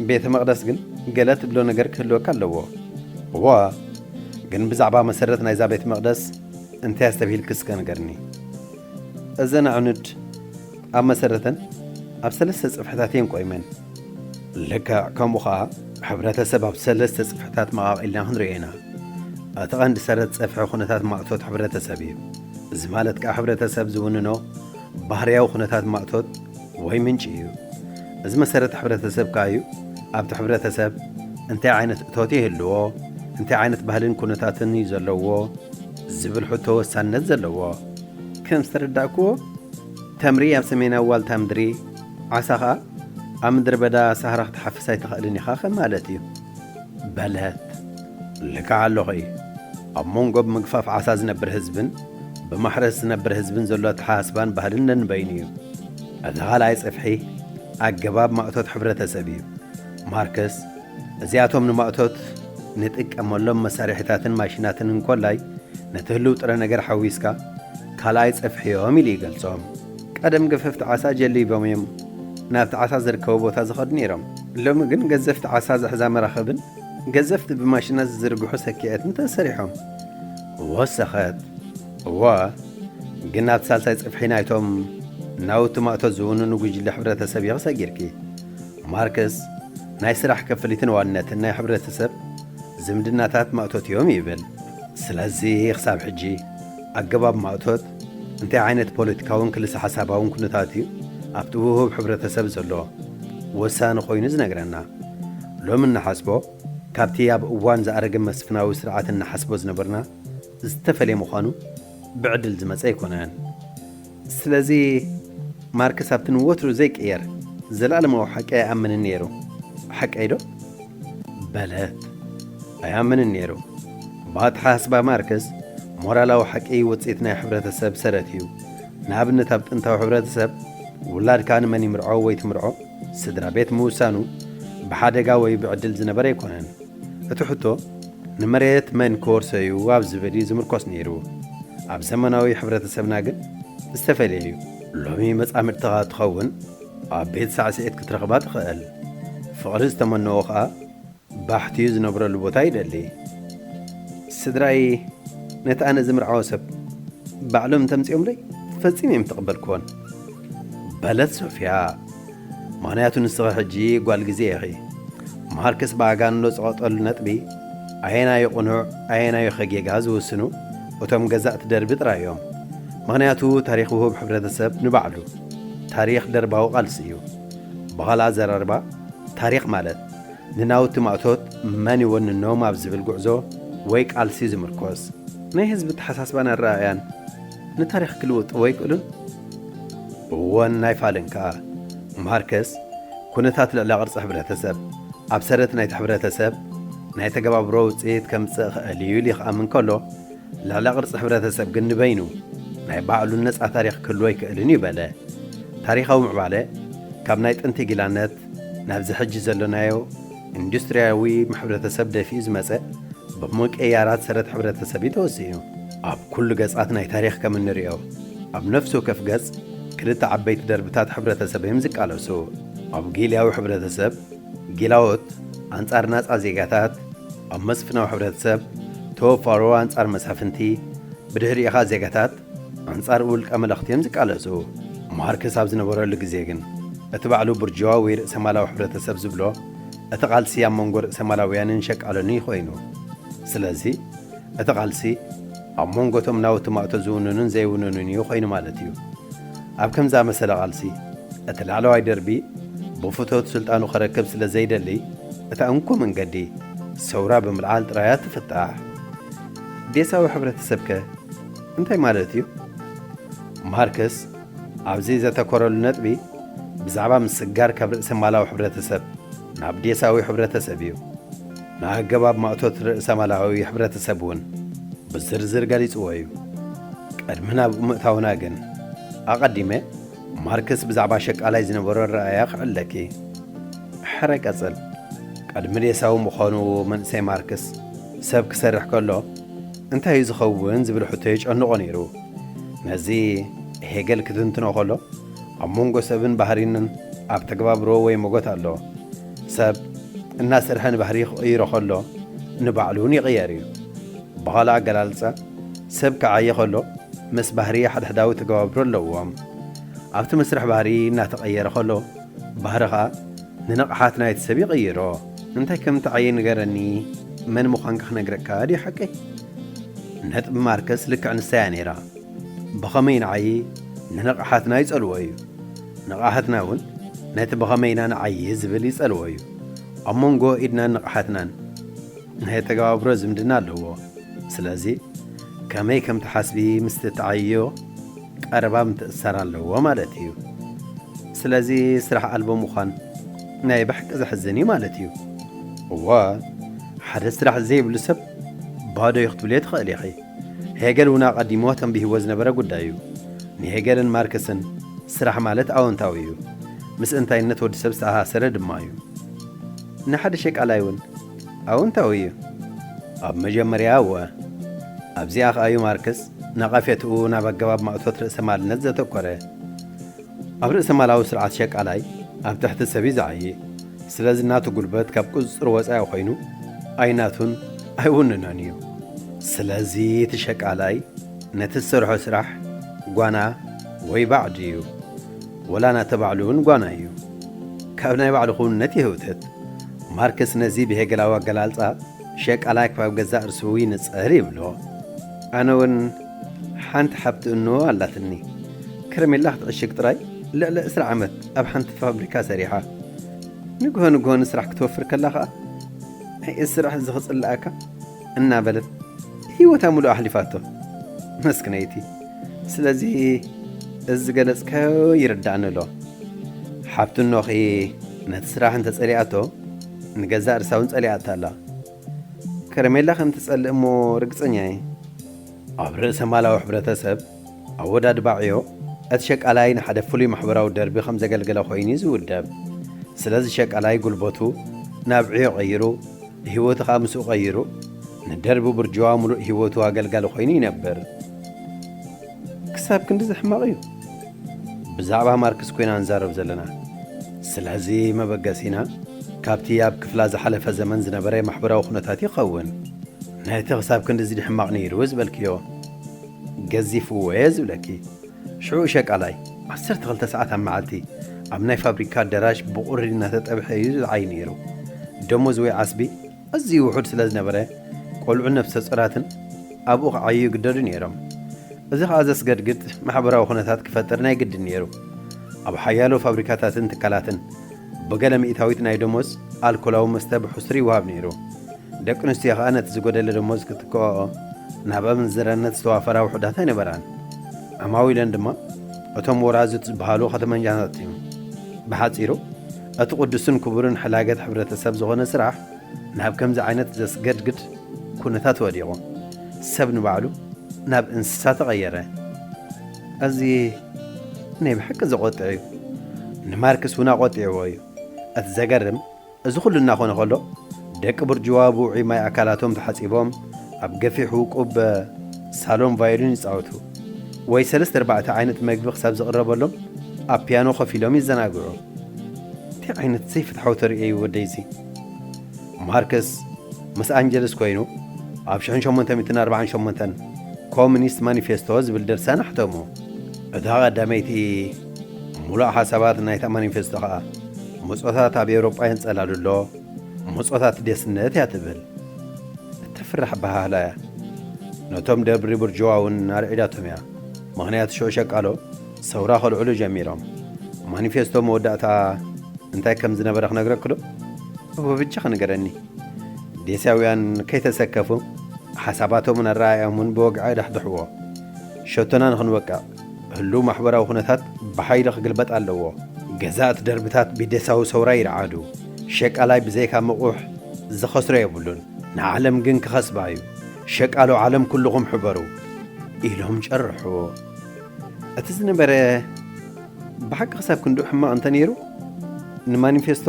ቤተ መቕደስ ግን ገለ ትብሎ ነገር ክህልወካ ኣለዎ። እዋ፣ ግን ብዛዕባ መሰረት ናይዛ ቤተ መቕደስ እንታይ ኣስተብሂልኪ እስከ ንገርኒ። እዘን ኣዕኑድ ኣብ መሰረተን ኣብ ሰለስተ ጽፍሕታት እየን ቆይመን። ልክዕ ከምኡ ኸኣ፣ ሕብረተሰብ ኣብ ሰለስተ ጽፍሕታት መቓቒልና ክንሪኦ ኢና። እቲ ቐንዲ ሰረት ጸፍሒ ኩነታት ማእቶት ሕብረተሰብ እዩ። እዚ ማለት ከኣ ሕብረተሰብ ዝውንኖ ባህርያዊ ኩነታት ማእቶት ወይ ምንጪ እዩ። እዚ መሰረት ሕብረተሰብ ከኣ እዩ ኣብቲ ሕብረተሰብ እንታይ ዓይነት እቶት ይህልዎ፣ እንታይ ዓይነት ባህልን ኩነታትን እዩ ዘለዎ ዝብል ሕቶ ወሳንነት ዘለዎ። ከም ዝተረዳእክዎ፣ ተምሪ ኣብ ሰሜናዊ ዋልታ ምድሪ፣ ዓሳ ኸኣ ኣብ ምድረ በዳ ሳህራ ክትሓፍስ ኣይትኽእልን ኢኻ ከም ማለት እዩ። በለት። ልክዕ ኣለኺ። ኣብ መንጎ ብምግፋፍ ዓሳ ዝነብር ህዝብን ብማሕረስ ዝነብር ህዝብን ዘሎ ኣተሓሳስባን ባህልን ነንበይኑ እዩ። እቲ ኻልኣይ ጽፍሒ ኣገባብ ማእቶት ሕብረተሰብ እዩ። ማርክስ፣ እዚኣቶም ንማእቶት ንጥቀመሎም መሳርሒታትን ማሽናትን እንኮላይ ነቲ ህልው ጥረ ነገር ሓዊስካ ካልኣይ ጽፍሒ እዮም ኢሉ ይገልጾም። ቀደም ገፈፍቲ ዓሳ ጀሊቦም እዮም ናብቲ ዓሳ ዝርከቦ ቦታ ዝኸዱ ነይሮም። ሎሚ ግን ገዘፍቲ ዓሳ ዝሕዛ መራኽብን ገዘፍቲ ብማሽናት ዝዝርግሑ ሰኪዐትን ተሰሪሖም። ወሰኸት። እወ፣ ግን ናብቲ ሳልሳይ ጽፍሒ ናይቶም ናውቲ ማእቶት ዝውንኑ ጉጅለ ሕብረተሰብ ኢኺ ሰጊርኪ። ማርክስ፣ ናይ ስራሕ ክፍሊትን ዋንነትን ናይ ሕብረተሰብ ዝምድናታት ማእቶት እዮም ይብል። ስለዚ ክሳብ ሕጂ ኣገባብ ማእቶት እንታይ ዓይነት ፖለቲካውን ክልሰ ሓሳባውን ኩነታት እዩ ኣብቲ ውሁብ ሕብረተሰብ ዘሎ ወሳኒ ኮይኑ ዝነግረና። ሎሚ እንሓስቦ ካብቲ ኣብ እዋን ዝኣረገ መስፍናዊ ስርዓት እንሓስቦ ዝነበርና ዝተፈልየ ምዃኑ ብዕድል ዝመጸ ኣይኮነን። ስለዚ ማርክስ ኣብቲ ንወትሩ ዘይቅየር ዘለኣለማዊ ሓቂ ኣይኣምንን ነይሩ። ሓቀይ ዶ? በለት። ኣይኣምንን ነይሩ። ብኣተሓሳስባ ማርክስ፣ ሞራላዊ ሓቂ ውጽኢት ናይ ሕብረተሰብ ሰረት እዩ። ንኣብነት ኣብ ጥንታዊ ሕብረተሰብ ውላድካ ንመን ይምርዖ ወይ ትምርዖ ስድራ ቤት ምውሳኑ ብሓደጋ ወይ ብዕድል ዝነበረ ኣይኮነን። እቲ ሕቶ ንመሬት መን ክወርሶ እዩ ኣብ ዝብል እዩ ዝምርኮስ ነይሩ። ኣብ ዘመናዊ ሕብረተሰብና ግን ዝተፈለየ እዩ። ሎሚ መጻምድትኻ ትኸውን ኣብ ቤት ሳዕስዒት ክትረኽባ ትኽእል። ፍቕሪ ዝተመነዎ ኸኣ ባሕቲ ዝነብረሉ ቦታ ይደሊ። ስድራይ ነቲ ኣነ ዝምርዓዎ ሰብ ባዕሎም እንተምጺኦምለይ ፈጺመ እዮም ተቐበልክዎን። በለት ሶፍያ። ምኽንያቱ ንስኺ ሕጂ ጓል ግዜ ኢኺ። ማርክስ ብኣጋንኖ ዝቐጠሉ ነጥቢ ኣየናዩ ቅኑዕ ኣየናዩ ኸ ጌጋ ዝውስኑ እቶም ገዛእቲ ደርቢ ጥራይ እዮም። ምኽንያቱ ታሪኽ ውሁብ ሕብረተሰብ ንባዕሉ ታሪኽ ደርባዊ ቃልሲ እዩ። ብኻልእ ኣዘራርባ ታሪኽ ማለት ንናውቲ ማእቶት መን ይወንኖም ኣብ ዝብል ጉዕዞ ወይ ቃልሲ ዝምርኮስ። ናይ ህዝቢ ኣተሓሳስባን ኣረኣእያን ንታሪኽ ክልውጥዎ ኣይክእሉን። እወን ናይ ፋልን ከኣ። ማርከስ ኩነታት ልዕለ ቅርጺ ሕብረተሰብ ኣብ ሰረት ናይቲ ሕብረተሰብ ናይ ተገባብሮ ውጽኢት ከምጽእ ይኽእል እዩ ኢሉ ክኣምን ከሎ፣ ልዕለ ቅርጺ ሕብረተሰብ ግን ንበይኑ ናይ ባዕሉ ነጻ ታሪኽ ክህልዎ ኣይክእልን እዩ በለ። ታሪኻዊ ምዕባለ ካብ ናይ ጥንቲ ጊላነት ናብዚ ሕጂ ዘሎናዮ ኢንዱስትርያዊ ሕብረተሰብ ደፊኡ ዝመጸ ብምቅይያራት ሰረት ሕብረተሰብ እዩ ተወሲኑ። ኣብ ኩሉ ገጻት ናይ ታሪኽ ከም እንርእዮ፣ ኣብ ነፍሲ ወከፍ ገጽ ክልተ ዓበይቲ ደርብታት ሕብረተሰብ እዮም ዝቃለሱ። ኣብ ጊልያዊ ሕብረተሰብ ጊላዎት ኣንጻር ናጻ ዜጋታት፣ ኣብ መስፍናዊ ሕብረተሰብ ተወፋሮ ኣንጻር መሳፍንቲ፣ ብድሕሪኡ ኸኣ ዜጋታት ኣንጻር ውልቀ መለኽቲ እዮም ዝቃለሱ። ማርክስ ኣብ ዝነበረሉ ግዜ ግን እቲ ባዕሉ ቡርጅዋ ወይ ርእሰ ማላዊ ሕብረተሰብ ዝብሎ እቲ ቃልሲ ኣብ መንጎ ርእሰ ማላውያንን ሸቃሎን እዩ ኮይኑ። ስለዚ እቲ ቃልሲ ኣብ መንጎ እቶም ናውቲ ማእቶ ዝውንኑን ዘይውንኑን እዩ ኮይኑ ማለት እዩ። ኣብ ከምዚ ዝኣመሰለ ቃልሲ እቲ ላዕለዋይ ደርቢ ብፍቶት ስልጣኑ ከረክብ ስለ ዘይደሊ እታ እንኮ መንገዲ ሰውራ ብምልዓል ጥራያ ትፍታሕ። ዴሳዊ ሕብረተሰብከ እንታይ ማለት እዩ? ማርክስ ኣብዚ ዘተኮረሉ ነጥቢ ብዛዕባ ምስጋር ካብ ርእሰ ማላዊ ሕብረተሰብ ናብ ዴሳዊ ሕብረተሰብ እዩ። ንኣገባብ ማእቶት ርእሰ ማላዊ ሕብረተሰብ እውን ብዝርዝር ገሊጽዎ እዩ። ቅድሚ ናብ ምእታውና ግን ኣቐዲመ ማርክስ ብዛዕባ ሸቃላይ ዝነበሮ ኣረኣእያ ክዕለኪ። ኣረ ቀጽል። ቅድሚ ዴሳዊ ምዃኑ መንእሰይ ማርክስ ሰብ ክሰርሕ ከሎ እንታይ እዩ ዝኸውን ዝብል ሕቶ የጨንቖ ነይሩ። ነዚ ሄገል ክትንትኖ ከሎ ኣብ መንጎ ሰብን ባህሪንን ኣብ ተግባብሮ ወይ መጎት ኣሎ። ሰብ እናሰርሐ ንባህሪ ክቕይሮ ከሎ ንባዕሉ እውን ይቕየር እዩ። ብኻልእ ኣገላልጻ ሰብ ክዓየ ከሎ ምስ ባህሪ ሓድሕዳዊ ተግባብሮ ኣለዎም። ኣብቲ መስርሕ ባህሪ እናተቐየረ ከሎ ባህሪ ኸኣ ንንቕሓት ናይቲ ሰብ ይቕይሮ። እንታይ ከም ትዓዪ ንገረኒ፣ መን ምዃንካ ክነግረካ ድዩ ሓቀይ? ነጥቢ ማርከስ ልክዕ ንሳ እያ ነይራ። ብኸመይ ንዓዪ ንንቕሓትና ይጸልዎ እዩ። ንቕሓትና እውን ነቲ ብኸመይ ኢና ንዓዪ ዝብል ይጸልዎ እዩ። ኣብ መንጎ ኢድናን ንቕሓትናን ናይ ተገባብሮ ዝምድና ኣለዎ። ስለዚ ከመይ ከም ትሓስቢ ምስ ትተዓይዮ ቀረባ ምትእስሳር ኣለዎ ማለት እዩ። ስለዚ ስራሕ ኣልቦ ምዃን ናይ ብሓቂ ዘሕዝን እዩ ማለት እዩ። እወ፣ ሓደ ስራሕ ዘይብሉ ሰብ ባዶ እዩ ክትብልዮ ትኽእል ኢኺ። ሄገል እውን ኣቐዲሙ ተንቢህዎ ዝነበረ ጉዳይ እዩ። ንሄገልን ማርክስን ስራሕ ማለት ኣወንታዊ እዩ። ምስ እንታይነት ወዲ ሰብ ዝተኣሳሰረ ድማ እዩ። ንሓደ ሸቃላይ እውን ኣወንታዊ እዩ። ኣብ መጀመርያ እወ። ኣብዚኣ ኸኣ እዩ ማርክስ ነቐፌትኡ ናብ ኣገባብ ማእቶት ርእሰ ማልነት ዘተኮረ። ኣብ ርእሰ ማላዊ ስርዓት ሸቃላይ ኣብ ትሕቲ ሰብ እዩ ዝዓዪ። ስለዚ ናቱ ጉልበት ካብ ቁጽጽር ወጻኢ ኮይኑ ኣይናቱን ኣይውንኖን እዩ። ስለዚ እቲ ሸቃላይ ነቲ ዝሰርሖ ስራሕ ጓና ወይ ባዕዲ እዩ። ወላ ናተ ባዕሉ እውን ጓና እዩ። ካብ ናይ ባዕሉ ክውንነት ይህውተት። ማርክስ ነዚ ብሄገላዊ ኣገላልጻ ሸቃላይ ካብ ገዛእ ርእሱ ይንጸር ይብሎ። ኣነ እውን ሓንቲ ሓብቲ እኖ ኣላትኒ። ከረሜላ ክትዕሽግ ጥራይ ልዕሊ ዕስራ ዓመት ኣብ ሓንቲ ፋብሪካ ሰሪሓ። ንግሆ ንግሆ ንስራሕ ክትወፍር ከላ ኸኣ፣ "ኣይ፣ እዚ ስራሕ እዚ ክጽልኣካ?" እናበለት ህይወታ ሙሉእ ኣሕሊፋቶ። መስክነይቲ። ስለዚ እዚ ዝገለጽካዮ ይርዳእኒ ኣሎ። ሓብቲ እኖኺ ነቲ ስራሕ እንተጸሊኣቶ፣ ንገዛእ ርእሳ እውን ጸሊኣታ ኣላ። ከረሜላ ከም ትጸልእ እሞ ርግጸኛ እየ። ኣብ ርእሰ ማላዊ ሕብረተሰብ ኣወዳድባ ዕዮ፣ እቲ ሸቃላይ ንሓደ ፍሉይ ማሕበራዊ ደርቢ ከም ዘገልገለ ኮይኑ እዩ ዝውደብ። ስለዚ ሸቃላይ ጉልበቱ ናብ ዕዮ ቀይሩ፣ ህይወቱ ኸኣ ምስኡ ቀይሩ፣ ንደርቢ ብርጅዋ ምሉእ ህይወቱ ኣገልጋሊ ኮይኑ ይነብር። ክሳብ ክንድዚ ሕማቕ እዩ? ብዛዕባ ማርክስ ኮይና ንዛረብ ዘለና። ስለዚ መበገሲና ካብቲ ኣብ ክፍላ ዝሓለፈ ዘመን ዝነበረ ማሕበራዊ ኩነታት ይኸውን። ነቲ ክሳብ ክንድዚ ድዩ ሕማቕ ነይሩ ዝበልክዮ፣ ገዚፍዎ እየ ዝብለኪ። ሽዑ ሸቃላይ ዓሰርተ ክልተ ሰዓት ኣብ መዓልቲ ኣብ ናይ ፋብሪካ ኣዳራሽ ብቑሪ እናተጠብሐ እዩ ዝዓዪ ነይሩ። ደሞዝ ወይ ዓስቢ ኣዝዩ ውሑድ ስለ ዝነበረ፣ ቆልዑን ነፍሰ ጾራትን ኣብኡ ክዓዩ ይግደዱ ነይሮም። እዚ ኸኣ ዘስገድግድ ማሕበራዊ ኩነታት ክፈጥር ናይ ግድን ነይሩ። ኣብ ሓያሎ ፋብሪካታትን ትካላትን ብገለ ሚእታዊት ናይ ደሞዝ ኣልኮላዊ መስተ ብሕሱር ይወሃብ ነይሩ። ደቂ ኣንስትዮ ኸኣ ነቲ ዝጎደለ ደሞዝ ክትክኦኦ ናብ ኣመንዝራነት ዝተዋፈራ ውሑዳት ኣይነበራን። ዓማዊለን ድማ እቶም ወራዙት ዝበሃሉ ከተመኛታት እዮም። ብሓጺሩ፣ እቲ ቅዱስን ክቡርን ሕላገት ሕብረተሰብ ዝኾነ ስራሕ ናብ ከምዚ ዓይነት ዘስገድግድ ኩነታት ወዲቑ፣ ሰብ ንባዕሉ ናብ እንስሳ ተቐየረ። እዚ ናይ ብሓቂ ዘቖጥዕ እዩ። ንማርክስ እውን ኣቖጢዕዎ እዩ። እቲ ዘገርም፣ እዚ ኩሉ እናኾነ ከሎ፣ ደቂ ብርጅዋ ብውዑይ ማይ ኣካላቶም ተሓጺቦም፣ ኣብ ገፊሕ ውቁብ ሳሎን ቫዮሊን ይጻወቱ፣ ወይ ሰለስተ ኣርባዕተ ዓይነት መግቢ ክሳብ ዝቕረበሎም ኣብ ፒያኖ ኮፍ ኢሎም ይዘናግዑ። እንታይ ዓይነት ዘይፍትሓዊ ተርእዮ እዩ ወደይዚ? ማርክስ ምስ ኣንጀልስ ኮይኑ ኣብ ሽሕን ሸሞንተ ሚእትን ኣርባዓን ሸሞንተን ኮሙኒስት ማኒፌስቶ ዝብል ድርሳን ኣሕተሙ። እታ ቀዳመይቲ ምሉእ ሓሳባት ናይታ ማኒፌስቶ ኸኣ፣ ምጾታት ኣብ ኤውሮጳ የንጸላሉ ኣሎ፣ ምጾታት ዴስነት እያ ትብል። እተፍርሕ ኣበሃህላ እያ። ነቶም ደብሪ ብርጅዋ እውን ኣርዒዳቶም እያ። ምኽንያቱ ሽዑ ሸቃሎ ሰውራ ከልዕሉ ጀሚሮም። ማኒፌስቶ መወዳእታ እንታይ ከም ዝነበረ ክነግረክዶ? እወ፣ በጃኻ ንገረኒ። ዴሳውያን ከይተሰከፉ፣ ሓሳባቶምን ኣረኣእያኦምን ብወግዒ ኣዳሕድሕዎ። ሸቶና ንኽንወቅዕ፣ ህሉው ማሕበራዊ ኩነታት ብሓይሊ ክግልበጥ ኣለዎ። ገዛእቲ ደርብታት ብዴሳዊ ሰውራ ይርዓዱ። ሸቃላይ ብዘይካ ምቑሕ ዝኸስሮ የብሉን። ንዓለም ግን ክኸስባ እዩ። ሸቃሎ ዓለም ኩልኹም ሕበሩ፣ ኢሎም ጨርሑ። እቲ ዝነበረ ብሓቂ ክሳብ ክንድኡ ሕማቕ እንተ ነይሩ፣ ንማኒፌስቶ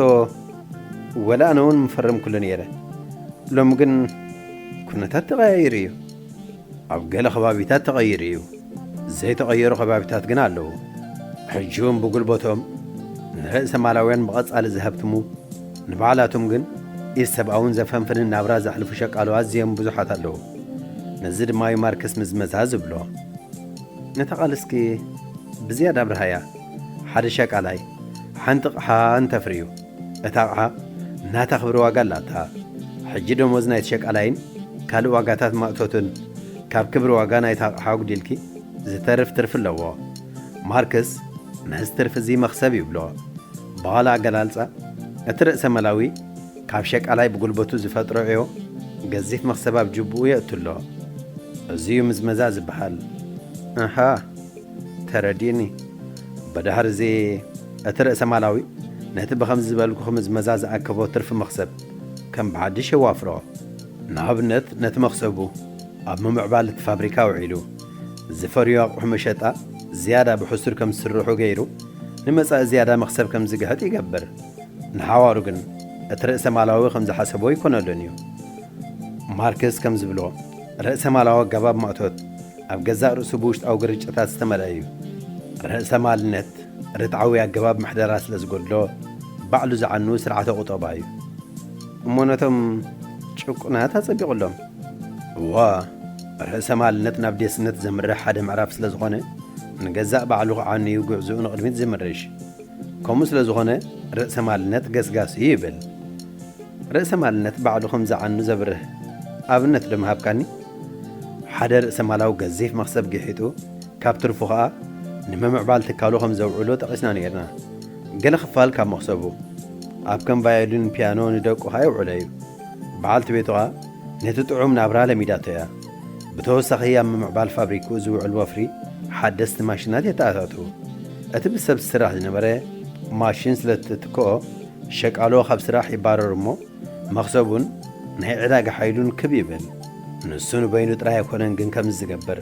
ወላ ኣነ እውን ምፈረምኩሉ ነይረ። ሎሚ ግን ኩነታት ተቐያይሩ እዩ። ኣብ ገለ ከባቢታት ተቐይሩ እዩ። ዘይተቐየሩ ከባቢታት ግን ኣለዉ። ሕጂ እውን ብጉልበቶም ንርእሰ ማላውያን ብቐጻሊ ዝሃብትሙ፣ ንባዕላቶም ግን ኢድ ሰብኣውን ዘፈንፍንን ናብራ ዘሕልፉ ሸቃሎ ኣዝዮም ብዙሓት ኣለዉ። ነዚ ድማ እዩ ማርክስ ምዝመዛ ዝብሎ። ነታ ቃል እስኪ ብዝያዳ ኣብርሃያ። ሓደ ሸቃላይ ሓንቲ ኣቕሓ እንተፍርዩ፣ እታ ኣቕሓ ናታ ክብሪ ዋጋ ኣላታ። ሕጂ ደሞዝ ናይቲ ሸቃላይን ካልእ ዋጋታት ማእቶትን ካብ ክብሪ ዋጋ ናይታ ኣቕሓ ኣጉዲልኪ ዝተርፍ ትርፊ ኣለዎ። ማርክስ ነዚ ትርፊ እዚ መኽሰብ ይብሎ። ብኻልእ ኣገላልጻ፣ እቲ ርእሰ መላዊ ካብ ሸቃላይ ብጉልበቱ ዝፈጥሮ ዕዮ ገዚፍ መኽሰብ ኣብ ጅብኡ የእቱ ኣሎ። እዚ እዩ ምዝመዛ ዝበሃል። ኣሃ፣ ተረዲእኒ። ብድሕሪ እዚ እቲ ርእሰ ማላዊ ነቲ ብኸምዚ ዝበልኩ ምዝመዛ ዝኣከቦ ትርፊ መኽሰብ ከም ብሓድሽ የዋፍሮ። ንኣብነት ነቲ መኽሰቡ ኣብ ምምዕባል እቲ ፋብሪካ ውዒሉ ዝፈርዮ ኣቑሑ መሸጣ ዝያዳ ብሕሱር ከም ዝስርሑ ገይሩ ንመጻኢ ዝያዳ መኽሰብ ከም ዝግሕጥ ይገብር። ንሓዋሩ ግን እቲ ርእሰ ማላዊ ከም ዝሓሰቦ ኣይኮነሉን እዩ። ማርክስ ከም ዝብሎ ርእሰ ማላዊ ኣገባብ ማእቶት ኣብ ገዛእ ርእሱ ብውሽጣዊ ግርጭታት ዝተመልአ እዩ። ርእሰ ማልነት ርትዓዊ ኣገባብ ምሕደራ ስለ ዝጎድሎ ባዕሉ ዝዓኑ ስርዓተ ቁጠባ እዩ። እሞ ነቶም ጭቁናት ኣጸቢቑሎም። እዋ፣ ርእሰ ማልነት ናብ ዴስነት ዘምርሕ ሓደ ምዕራፍ ስለ ዝኾነ ንገዛእ ባዕሉ ክዓኑ እዩ ጉዕዝኡ ንቕድሚት ዝምርሽ። ከምኡ ስለ ዝኾነ ርእሰ ማልነት ገስጋሲ ይብል። ርእሰ ማልነት ባዕሉ ከም ዝዓኑ ዘብርህ ኣብነት ዶ ምሃብካኒ? ሓደ ርእሰ ማላዊ ገዚፍ መኽሰብ ግሒጡ ካብ ትርፉ ኸኣ ንምምዕባል ትካሉ ከም ዘውዕሎ ጠቒስና ነይርና። ገለ ክፋል ካብ መኽሰቡ ኣብ ከም ቫዮሊን ፒያኖ ንደቁ ኸኣ የውዕሎ እዩ። በዓልቲ ቤቱ ኸኣ ነቲ ጥዑም ናብራ ለሚዳቶ እያ። ብተወሳኺ ኣብ ምምዕባል ፋብሪክኡ ዝውዕል ወፍሪ ሓደስቲ ማሽናት የተኣታቱ። እቲ ብሰብ ዝስራሕ ዝነበረ ማሽን ስለ እትትክኦ ሸቃሎ ካብ ስራሕ ይባረሩ እሞ መኽሰቡን ናይ ዕዳጋ ሓይሉን ክብ ይብል። ንሱ ንበይኑ ጥራይ ኣይኮነን ግን ከምዚ ዝገብር።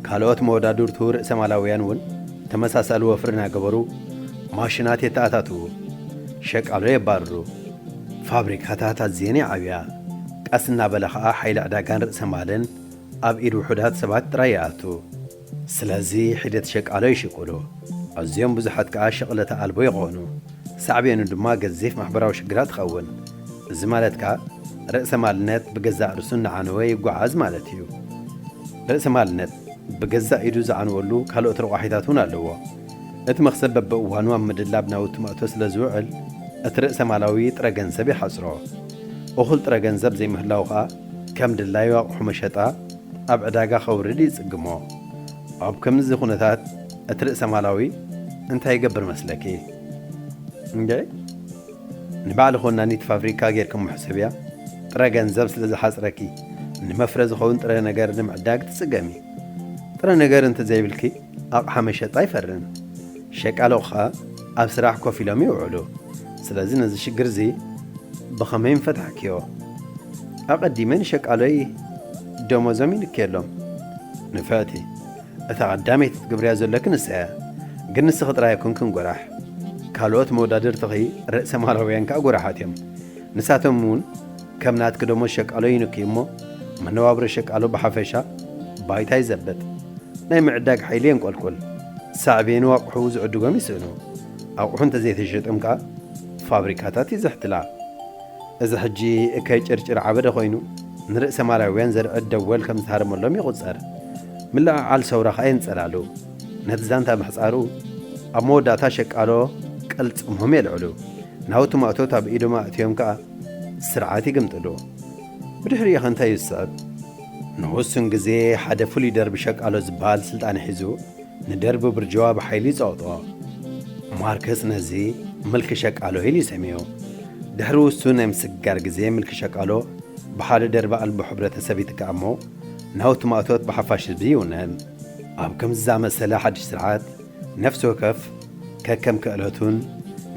ካልኦት መወዳድርቱ ርእሰ ማላውያን እውን ተመሳሳሊ ወፍሪ እናገበሩ ማሽናት የተኣታትዉ፣ ሸቃሎ የባርሩ። ፋብሪካታት ኣዝየን ይዓብያ። ቀስ እናበለ ኸኣ ሓይሊ ዕዳጋን ርእሰ ማልን ኣብ ኢድ ውሑዳት ሰባት ጥራይ ይኣቱ። ስለዚ ሒደት ሸቃሎ ይሽቅሉ። ኣዝዮም ብዙሓት ከኣ ሽቕለታ ኣልቦ ይኾኑ። ሳዕቤኑ ድማ ገዚፍ ማሕበራዊ ሽግራት ትኸውን። እዚ ማለት ከኣ ርእሰ ማልነት ብገዛእ ርእሱ እናዓነወ ይጓዓዝ ማለት እዩ። ርእሰ ማልነት ብገዛእ ኢዱ ዝዓንወሉ ካልኦት ረቋሒታት እውን ኣለዎ። እቲ መኽሰብ በብእዋኑ ኣብ ምድላብ ናውቲ መእቶ ስለ ዝውዕል እቲ ርእሰ ማላዊ ጥረ ገንዘብ ይሓጽሮ። እኹል ጥረ ገንዘብ ዘይምህላው ከኣ ከም ድላዩ ኣቑሑ መሸጣ ኣብ ዕዳጋ ከውርድ ይጽግሞ። ኣብ ከምዚ ኩነታት እቲ ርእሰ ማላዊ እንታይ ይገብር መስለኪ? እንዴ ንባዕልኺ ወናኒት ፋብሪካ ጌርኪ እሞ ሕሰብያ። ጥረ ገንዘብ ስለ ዝሓጽረኪ ንመፍረ ዝኸውን ጥረ ነገር ንምዕዳግ ትጽገሚ። ጥረ ነገር እንተዘይብልኪ ኣቕሓ መሸጣ ኣይፈርን። ሸቃሎ ኸኣ ኣብ ስራሕ ኮፍ ኢሎም ይውዕሉ። ስለዚ ነዚ ሽግር እዚ ብኸመይ ምፈታሕክዮ? ኣቐዲመ ንሸቃሎይ ደሞዞም ይልክየሎም። ንፍዕቲ፣ እታ ቀዳመይቲ ትገብርያ ዘለኪ ንሳ እያ። ግን ንስኺ ጥራይ ኣይኮንክን ጎራሕ። ካልኦት መወዳድርትኺ ርእሰ ማላውያን ከኣ ጎራሓት እዮም። ንሳቶም እውን ከም ናትኪ ደሞዝ ሸቃሎ ይንክዩ እሞ መነባብሮ ሸቃሎ ብሓፈሻ ባይታ ይዘብጥ። ናይ ምዕዳግ ሓይሊ የንቆልቁል። ሳዕቤኑ ኣቑሑ ዝዕድጎም ይስእኑ። ኣቑሑ እንተዘይተሸጦም ከኣ ፋብሪካታት ይዝሕትላ። እዚ ሕጂ እከይ ጭርጭር ዓበደ ኮይኑ ንርእሰ ማላውያን ዘርዕድ ደወል ከም ዝተሃርመሎም ይቑጸር። ምልዕዓል ሰውራ ከኣ የንጸላሉ። ነቲ ዛንታ ምሕጻሩ ኣብ መወዳእታ ሸቃሎ ቅልጽሞም የልዕሉ። ናውቲ ማእቶት ኣብ ኢዶም ኣእትዮም ከኣ ስርዓት ይግምጥሉ። ብድሕሪኡ ኸ እንታይ እዩ ዝስዕብ? ንውሱን ግዜ ሓደ ፍሉይ ደርቢ ሸቃሎ ዝበሃል ስልጣን ሒዙ ንደርቢ ብርጅዋ ብሓይሊ ይጸቕጦ። ማርክስ ነዚ ምልኪ ሸቃሎ ኢሉ ይሰምዮ። ድሕሪ ውሱን ናይ ምስግጋር ግዜ ምልኪ ሸቃሎ ብሓደ ደርቢ ኣልቦ ሕብረተሰብ ይትካእ እሞ ናውቲ ማእቶት ብሓፋሽ ህዝቢ ይውነን። ኣብ ከምዚ ዝኣመሰለ ሓድሽ ስርዓት ነፍሲ ወከፍ ከከም ክእለቱን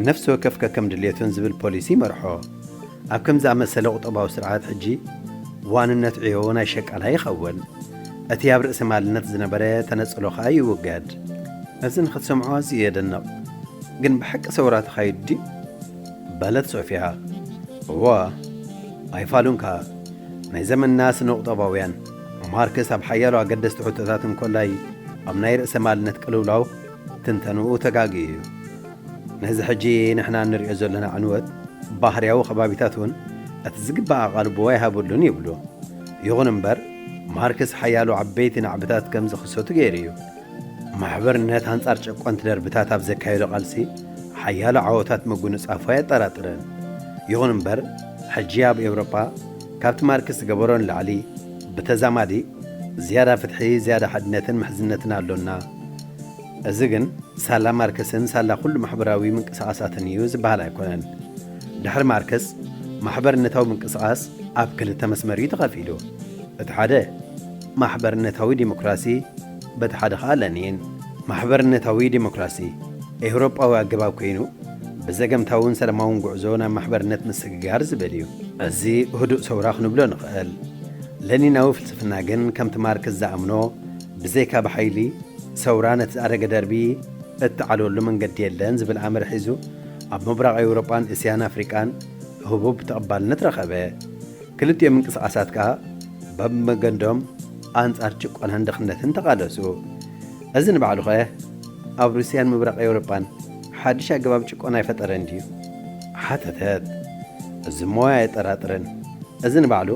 ነፍሲ ወከፍ ከከም ድሌቱን ዝብል ፖሊሲ ይመርሖ። ኣብ ከምዚ ዝኣመሰለ ቁጠባዊ ስርዓት ሕጂ ዋንነት ዕዮ ናይ ሸቃላ ይኸውን። እቲ ኣብ ርእሰ ማልነት ዝነበረ ተነጽሎ ኸኣ ይውገድ። እዚ ንኽትሰምዖ ኣዝዩ የደንቕ። ግን ብሓቂ ሰውራ ተኻይዱ ድዩ? በለት ሶፊያ። እዋ፣ ኣይፋሉንካ። ናይ ዘመንና ስነ ቁጠባውያን፣ ማርክስ ኣብ ሓያሎ ኣገደስቲ ሕቶታት እንኮላይ ኣብ ናይ ርእሰ ማልነት ቅልውላው ትንተንኡ ተጋግዩ እዩ። ነዚ ሕጂ ንሕና እንሪኦ ዘለና ዕንወት ባህርያዊ ከባቢታት እውን እቲ ዝግባእ ኣቓልቦ ኣይሃበሉን ይብሉ። ይኹን እምበር፣ ማርክስ ሓያሎ ዓበይቲ ናዕብታት ከም ዝኽሰቱ ገይሩ እዩ። ማሕበርነት ኣንጻር ጨቆንቲ ደርብታት ኣብ ዘካየዶ ቃልሲ ሓያሎ ዓወታት ምጉንጻፉ ኣየጠራጥርን። ይኹን እምበር፣ ሕጂ ኣብ ኤውሮጳ ካብቲ ማርክስ ዝገበሮ ንላዕሊ ብተዛማዲ ዝያዳ ፍትሒ፣ ዝያዳ ሓድነትን ምሕዝነትን ኣሎና። እዚ ግን ሳላ ማርክስን ሳላ ኩሉ ማሕበራዊ ምንቅስቓሳትን እዩ ዝበሃል ኣይኮነን። ድሕሪ ማርክስ ማሕበርነታዊ ምንቅስቓስ ኣብ ክልተ መስመር እዩ ተኸፊሉ። እቲ ሓደ ማሕበርነታዊ ዲሞክራሲ፣ በቲ ሓደ ኸኣ ለኒን። ማሕበርነታዊ ዲሞክራሲ ኤውሮጳዊ ኣገባብ ኮይኑ ብዘገምታውን ሰላማውን ጉዕዞ ናብ ማሕበርነት ምስግጋር ዝብል እዩ። እዚ ህዱእ ሰውራ ክንብሎ ንኽእል። ለኒናዊ ፍልስፍና ግን ከምቲ ማርክስ ዝኣምኖ ብዘይካ ብሓይሊ ሰውራ ነቲ ዝኣረገ ደርቢ እትዓልወሉ መንገዲ የለን ዝብል ኣምር ሒዙ ኣብ ምብራቕ ኤውሮጳን እስያን ኣፍሪቃን ህቡብ ተቐባልነት ረኸበ። ክልቲኦም ምንቅስቓሳት ከኣ በብመገንዶም ኣንጻር ጭቆናን ድኽነትን ተቓለሱ። እዚ ንባዕሉኸ ኣብ ሩስያን ምብራቕ ኤውሮጳን ሓድሽ ኣገባብ ጭቆና ኣይፈጠረን ድዩ? ሓተተት። እዚ እሞ ኣየጠራጥርን። እዚ ንባዕሉ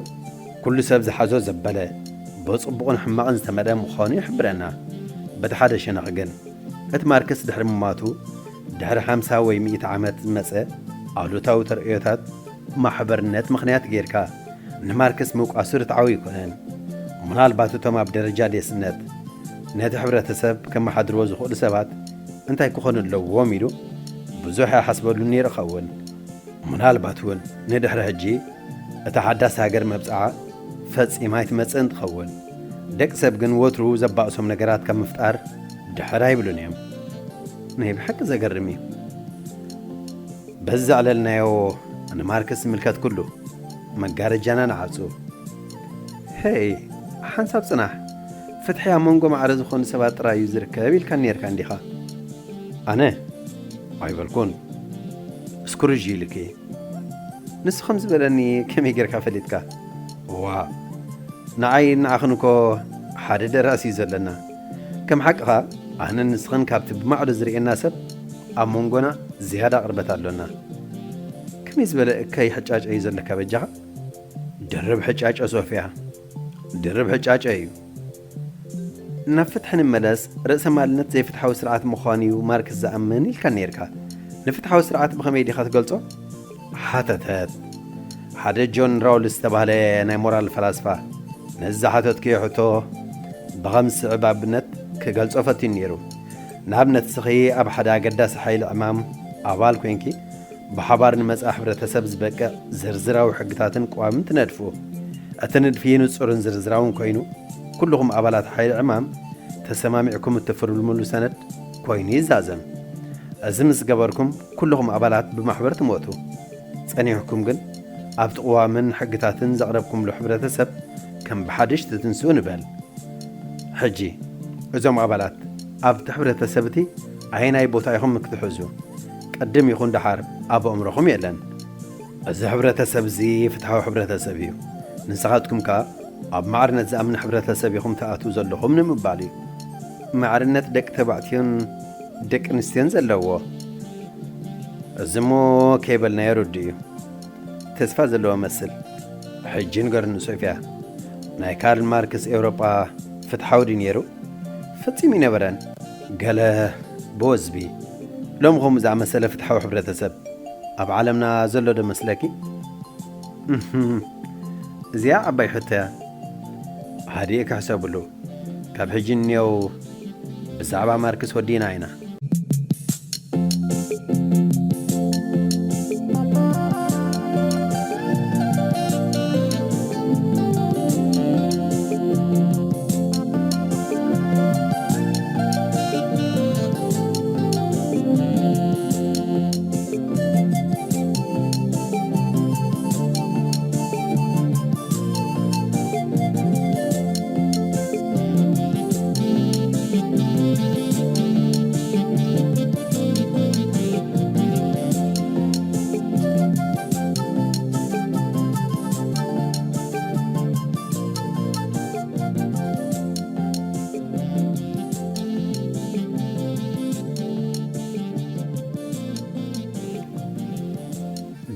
ኩሉ ሰብ ዝሓዞ ዘበለ፣ ብጽቡቕን ሕማቕን ዝተመልአ ምዃኑ ይሕብረና። በቲ ሓደ ሸነኽ ግን፣ እቲ ማርክስ ድሕሪ ምማቱ፣ ድሕሪ ሓምሳ ወይ ሚእቲ ዓመት ዝመጸ ኣሉታዊ ተርእዮታት ማሕበርነት ምኽንያት ጌርካ ንማርክስ ምውቃሱ ርትዓዊ ኣይኮነን። ምናልባት እቶም ኣብ ደረጃ ዴስነት ነቲ ሕብረተሰብ ከመሓድርዎ ዝኽእሉ ሰባት እንታይ ክኾኑ ኣለዎም ኢሉ ብዙሕ ኣይሓስበሉን ነይሩ ኸውን። ምናልባት እውን ንድሕሪ ሕጂ እታ ሓዳስ ሃገር መብጽዓ ፈጺማ ኣይትመጽእን ትኸውን። ደቂ ሰብ ግን ወትሩ ዘባእሶም ነገራት ካብ ምፍጣር ድሕር ኣይብሉን እዮም። ናይ ብሓቂ ዘገርም እዩ። በዚ ዘዕለልናዮ ንማርክስ ዝምልከት ኩሉ መጋረጃና ንዓጹ። ሄይ፣ ሓንሳብ ጽናሕ። ፍትሒ ኣብ መንጎ ማዕረ ዝኾኑ ሰባት ጥራይ እዩ ዝርከብ ኢልካ ነርካ እንዲኻ። ኣነ ኣይበልኩን። ስክሩጅ ኢልኪ። ንሱ ከም ዝበለኒ ከመይ ጌርካ ፈሊጥካ? እዋ፣ ንዓይ ንዓኽን እኮ ሓደ ደራሲ እዩ ዘለና። ከም ሓቅኻ፣ ኣነን ንስኽን ካብቲ ብማዕዶ ዝርእየና ሰብ ኣብ መንጎና ዝያዳ ቅርበት ኣሎና። ከመይ ዝበለ እከይ ሕጫጨ እዩ ዘለካ በጃኻ? ድርብ ሕጫጨ ሶፍያ፣ ድርብ ሕጫጨ እዩ። ናብ ፍትሒ ንመለስ፣ ርእሰ ማልነት ዘይፍትሓዊ ስርዓት ምዃኑ እዩ ማርክስ ዝኣምን ኢልካ ነይርካ። ንፍትሓዊ ስርዓት ብኸመይ ዲኻ ትገልጾ? ሓተተት። ሓደ ጆን ራውልስ ዝተባህለ ናይ ሞራል ፈላስፋ ነዚ ዝሓተትክዮ ሕቶ ብኸም ዝስዕብ ኣብነት ክገልጾ ፈቲኑ ነይሩ። ንኣብነት፣ ንስኺ ኣብ ሓደ ኣገዳሲ ሓይሊ ዕማም ኣባል ኮይንኪ፣ ብሓባር ንመጻኢ ሕብረተሰብ ዝበቅዕ ዝርዝራዊ ሕግታትን ቅዋምን ትነድፉ። እቲ ንድፊ ንጹርን ዝርዝራውን ኮይኑ፣ ኩልኹም ኣባላት ሓይሊ ዕማም ተሰማሚዕኩም እትፍርምሉ ሰነድ ኮይኑ ይዛዘም። እዚ ምስ ገበርኩም፣ ኩልኹም ኣባላት ብማሕበር ትሞቱ። ጸኒሕኩም ግን፣ ኣብቲ ቅዋምን ሕግታትን ዘቕረብኩምሉ ሕብረተሰብ ከም ብሓድሽ ትትንስኡ ንበል። ሕጂ፣ እዞም ኣባላት ኣብቲ ሕብረተሰብ እቲ ኣየናይ ቦታ ኢኹም ክትሕዙ? ቅድም ይኹን ደሓር ኣብ ኣእምሮኹም የለን። እዚ ሕብረተሰብ እዚ ፍትሓዊ ሕብረተሰብ እዩ። ንስኻትኩም ከኣ ኣብ ማዕርነት ዝኣምን ሕብረተሰብ ኢኹም ትኣትዉ ዘለኹም ንምባል እዩ። ማዕርነት ደቂ ተባዕትዮን ደቂ ኣንስትዮን ዘለዎ። እዚ እሞ ከይበልናዮ ርዱእ እዩ። ተስፋ ዘለዎ መስል። ሕጂ ንገርኒ ሶፍያ፣ ናይ ካርል ማርክስ ኤውሮጳ ፍትሓዊ ድዩ ነይሩ? ፈጺሙ ኣይነበረን። ገለ ብወዝቢ። ሎሚ ከምኡ ዝኣመሰለ ፍትሓዊ ሕብረተሰብ ኣብ ዓለምና ዘሎ ዶ መስለኪ? እህም፣ እዚኣ ዓባይ ሕቶ እያ። ሃዲእኪ ሕሰብሉ። ካብ ሕጂ ንኔው ብዛዕባ ማርክስ ወዲእና ኢና።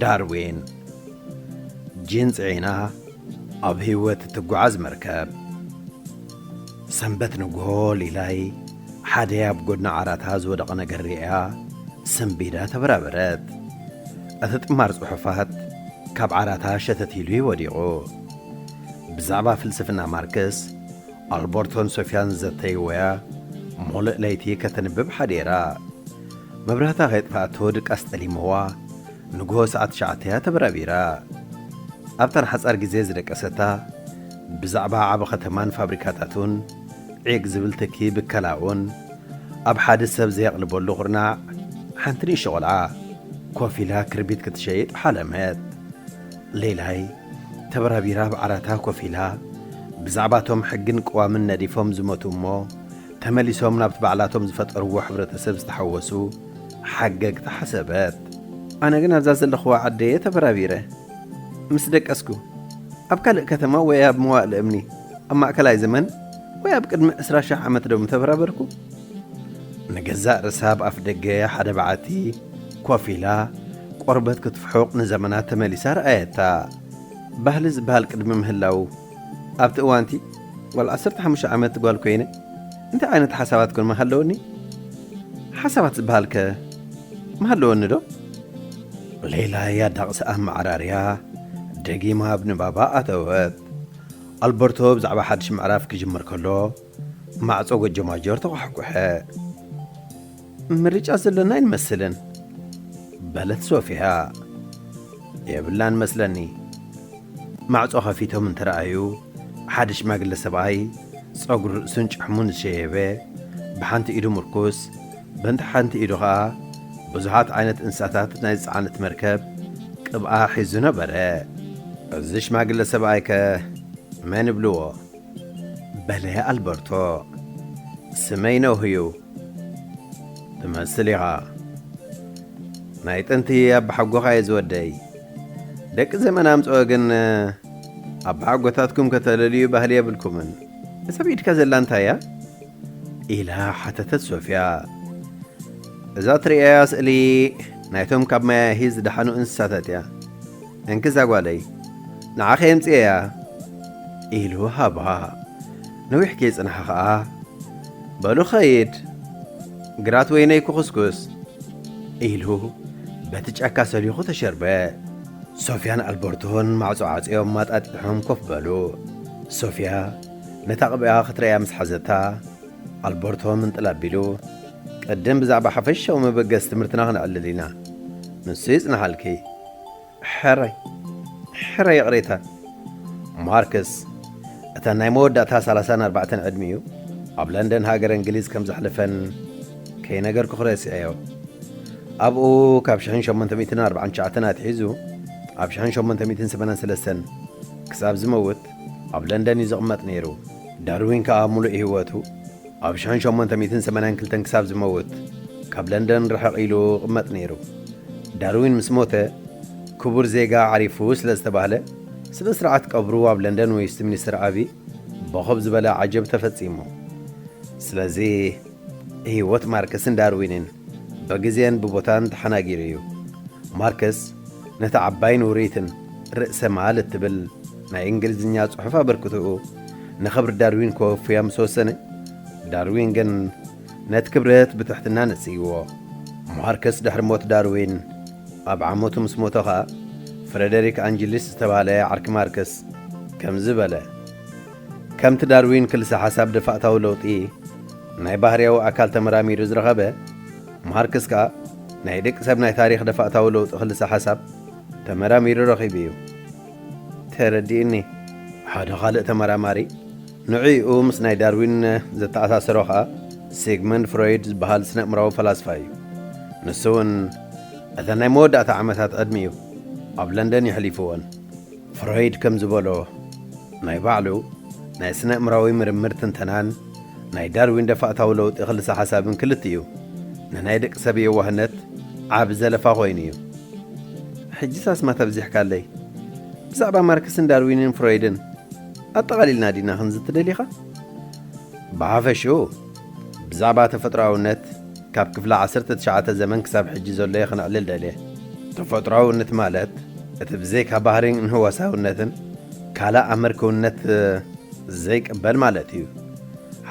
ዳርዊን። ጂን ጽዒና ኣብ ህይወት እትጓዓዝ መርከብ። ሰንበት ንግሆ ሊላይ ሓደ ኣብ ጎድኒ ዓራታ ዝወደቐ ነገር ርእያ ሰንቢዳ ተበራበረት። እቲ ጥማር ጽሑፋት ካብ ዓራታ ሸተት ኢሉ እዩ ወዲቑ። ብዛዕባ ፍልስፍና ማርክስ ኣልበርቶን ሶፊያን ዘተይወያ፣ ምሉእ ለይቲ ከተንብብ ሓዲራ። መብራህታ ከየጥፍኣቶ ድቃስ ጠሊምዋ፣ ንግሆ ሰዓት ትሽዓተ እያ ተበራቢራ። ኣብታ ንሓጻር ግዜ ዝደቀሰታ፣ ብዛዕባ ዓቢ ከተማን ፋብሪካታቱን ዒግ ዝብል ትኪ ብከላኡን፣ ኣብ ሓደ ሰብ ዘየቕልበሉ ኩርናዕ፣ ሓንቲ ንእሽቶ ቆልዓ ኮፍ ኢላ ክርቢት ክትሸይጥ ሓለመት። ሌላይ ተበራቢራ ኣብ ዓራታ ኮፍ ኢላ፣ ብዛዕባቶም ሕግን ቅዋምን ነዲፎም ዝመቱ እሞ ተመሊሶም ናብቲ ባዕላቶም ዝፈጠርዎ ሕብረተሰብ ዝተሓወሱ ሓገግቲ ሓሰበት። ኣነ ግን ኣብዛ ዘለኹዋ ዓደየ ተበራቢረ ምስ ደቀስኩ፣ ኣብ ካልእ ከተማ ወይ ኣብ መዋእል እምኒ፣ ኣብ ማእከላይ ዘመን ወይ ኣብ ቅድሚ ዕስራ ሺሕ ዓመት ዶ ምተበራበርኩ? ንገዛእ ርእሳ ኣብ ኣፍ ደገ ሓደ በዓቲ ኮፍ ኢላ ቆርበት ክትፍሑቕ ንዘመናት ተመሊሳ ረኣየታ። ባህሊ ዝበሃል ቅድሚ ምህላው፣ ኣብቲ እዋንቲ ጓል ዓሰርተ ሓሙሽተ ዓመት ጓል ኮይነ እንታይ ዓይነት ሓሳባት ኮን ምሃለወኒ? ሓሳባት ዝበሃል ከ ምሃለወኒ ዶ? ሌላ ያዳቕሳ ኣመዓራርያ ደጊማ ኣብ ንባባ ኣተወት። ኣልበርቶ ብዛዕባ ሓድሽ ምዕራፍ ክጅምር ከሎ፣ ማዕጾ ጎጆ ማጆር ተኳሕኩሐ። "ምርጫ ዘሎና ኣይንመስልን," በለት ሶፊያ። "የብላን መስለኒ።" ማዕጾ ከፊቶም እንተረኣዩ፣ ሓደ ሽማግለ ሰብኣይ፣ ጸጉሪ ርእሱን ጭሕሙን ዝሸየበ፣ ብሓንቲ ኢዱ ምርኩስ፣ በንቲ ሓንቲ ኢዱ ኸኣ ብዙሓት ዓይነት እንስሳታት ናይ ዝጸዓነት መርከብ ቅብኣ ሒዙ ነበረ። "እዚ ሽማግለ ሰብኣይከ መን ይብልዎ?" በለ ኣልበርቶ። "ስመይ ነውህ እዩ ትመስል ኢኻ። ናይ ጥንቲ ኣባሓጎኻ እየ ዝወደይ። ደቂ ዘመን ኣምጽኦ ግን ኣባሓጎታትኩም ከተለልዩ ባህሊ የብልኩምን። እዛ ኣብ ኢድካ ዘላ እንታይ እያ?" ኢላ ሓተተት ሶፊያ። "እዛ ትርእያ ስእሊ ናይቶም ካብ መያሂ ዝደሓኑ እንስሳታት እያ። እንኪ እዛ ጓለይ፣ ንዓኺ የምጽኤያ" ኢሉ ሃባ። ነዊሕ ከይጸንሐ ኸኣ፣ "በሉ ኸይድ፣ ግራት ወይነይ ክኹስኩስ" ኢሉ በቲ ጫካ ሰሊኹ ተሸርበ። ሶፊያን ኣልበርቶን ማዕጾ ዓጽዮም ኣጣጢሖም ኮፍ በሉ። ሶፊያ ነታ ቅብኣ ክትርእያ ምስ ሓዘታ፣ ኣልበርቶ ምንጥል ኣቢሉ፣ "ቅድም ብዛዕባ ሓፈሻዊ መበገሲ ትምህርትና ክነዕልል ኢና። ንሱ ይጽንሓልኪ። ሕራይ፣ ሕራይ ይቕሬታ። ማርክስ፣ እተን ናይ መወዳእታ ሰላሳን ኣርባዕተን ዕድሚኡ ኣብ ለንደን ሃገረ እንግሊዝ ከም ዘሕለፈን ከይነገርኩኺ ረሲዐዮ። ኣብኡ ካብ ሽሕን ሸሞንተ ሚእትን ኣርባዓን ትሽዓተን ኣትሒዙ ኣብ ሽሕን ሸሞንተ ሚእትን ሰማንያን ሰለስተን ክሳብ ዝመውት ኣብ ለንደን እዩ ዝቕመጥ ነይሩ። ዳርዊን ከኣ ሙሉእ ህይወቱ ኣብ ሽሕን ሸሞንተ ሚእትን ሰማንያን ክልተን ክሳብ ዝመውት ካብ ለንደን ርሕቕ ኢሉ ይቕመጥ ነይሩ። ዳርዊን ምስ ሞተ፣ ክቡር ዜጋ ዓሪፉ ስለ ዝተባህለ፣ ስነ ስርዓት ቀብሩ ኣብ ለንደን ዌስትሚኒስተር ኣቢ ብኹብ ዝበለ ዓጀብ ተፈጺሙ። ስለዚ፣ ህይወት ማርክስን ዳርዊንን ብግዜን ብቦታን ተሓናጊሩ እዩ። ማርክስ ነታ ዓባይን ውርይትን ርእሰ ማል እትብል ናይ እንግሊዝኛ ጽሑፍ ኣበርክትኡ ንኽብሪ ዳርዊን ከወፍያ ምስ ወሰነ፣ ዳርዊን ግን ነቲ ክብረት ብትሕትና ነጽይዎ። ማርክስ ድሕሪ ሞት ዳርዊን ኣብ ዓመቱ ምስ ሞተ ኸኣ፣ ፍረደሪክ ኣንጅሊስ ዝተባህለ ዓርኪ ማርክስ ከምዚ በለ፣ ከምቲ ዳርዊን ክልሰ ሓሳብ ደፋእታዊ ለውጢ ናይ ባህርያዊ ኣካል ተመራሚሩ ዝረኸበ፣ ማርክስ ከኣ ናይ ደቂ ሰብ ናይ ታሪኽ ደፋእታዊ ለውጢ ክልሰ ሓሳብ ተመራሚሩ ረኺቡ እዩ። ተረዲእኒ። ሓደ ካልእ ተመራማሪ፣ ንዕኡ ምስ ናይ ዳርዊን ዘተኣሳሰሮ ኸኣ ሲግመንድ ፍሮይድ ዝበሃል ስነ-ኣእምራዊ ፈላስፋ እዩ። ንሱ እውን እተን ናይ መወዳእታ ዓመታት ዕድሚኡ ኣብ ለንደን የሕሊፍወን። ፍሮይድ ከም ዝበሎ፣ ናይ ባዕሉ ናይ ስነ-ኣእምራዊ ምርምር ትንተናን ናይ ዳርዊን ደፋእታዊ ለውጢ ክልሰ ሓሳብን ክልቲኡ ንናይ ደቂ ሰብ የዋህነት ዓቢ ዘለፋ ኮይኑ እዩ። ሕጂስ ኣስማት ኣብዚሕካለይ። ብዛዕባ ማርክስን ዳርዊንን ፍሮይድን ኣጠቓሊልና ዲና ክንዝቲ ደሊኻ? ብሓፈሽኡ፣ ብዛዕባ ተፈጥሮኣውነት ካብ ክፍሊ ዓሰርተ ትሽዓተ ዘመን ክሳብ ሕጂ ዘሎ እየ ክነዕልል ደልየ። እቲ ተፈጥሮኣውነት ማለት እቲ ብዘይካ ባህሪን ንህዋሳውነትን ካልእ ኣመርክውነት ዘይቅበል ማለት እዩ።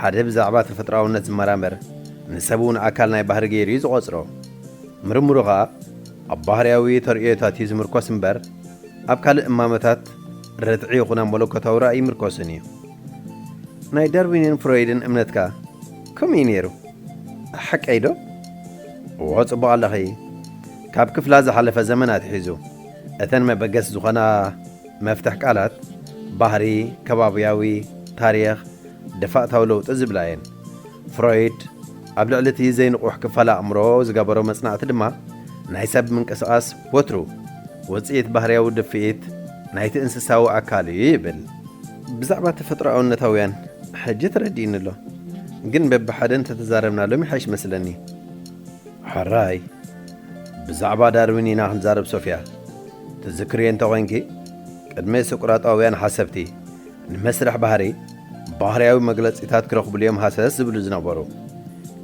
ሓደ ብዛዕባ ተፈጥሮኣውነት ዝመራመር ንሰብ እውን ኣካል ናይ ባህሪ ገይሩ እዩ ዝቖጽሮ። ምርምሩ ኸኣ ኣብ ባህርያዊ ተርእዮታት እዩ ዝምርኮስ እምበር ኣብ ካልእ እማመታት ርትዒ ይኹን ኣብ መለኮታዊ ራእይ ይምርኮስን እዩ። ናይ ዳርዊንን ፍሮይድን እምነትካ ከምኡ እዩ ነይሩ። ሓቀይ ዶ? እዎ፣ ጽቡቕ ኣለኺ። ካብ ክፍላ ዝሓለፈ ዘመን ኣትሒዙ፣ እተን መበገሲ ዝኾና መፍትሕ ቃላት፣ ባህሪ፣ ከባብያዊ፣ ታሪኽ፣ ደፋእታዊ ለውጢ ዝብላ እየን። ፍሮይድ ኣብ ልዕሊ እቲ ዘይንቑሕ ክፋል ኣእምሮ ዝገበሮ መጽናዕቲ ድማ፣ ናይ ሰብ ምንቅስቓስ ወትሩ ውጽኢት ባህርያዊ ድፍኢት ናይቲ እንስሳዊ ኣካል እዩ ይብል። ብዛዕባ ተፈጥሮኣውነታውያን ሕጂ ተረዲእኒ ኣሎ፣ ግን በብሓደ እንተተዛረብናሎም ይሓይሽ መስለኒ። ሕራይ፣ ብዛዕባ ዳርዊን ኢና ክንዛረብ ሶፍያ። ትዝክርዮ እንተኾይንኪ፣ ቅድሚ ሶቅራጣውያን ሓሰብቲ ንመስርሕ ባህሪ፣ ባህርያዊ መግለጺታት ክረኽብሉ እዮም ሃሰስ ዝብሉ ዝነበሩ።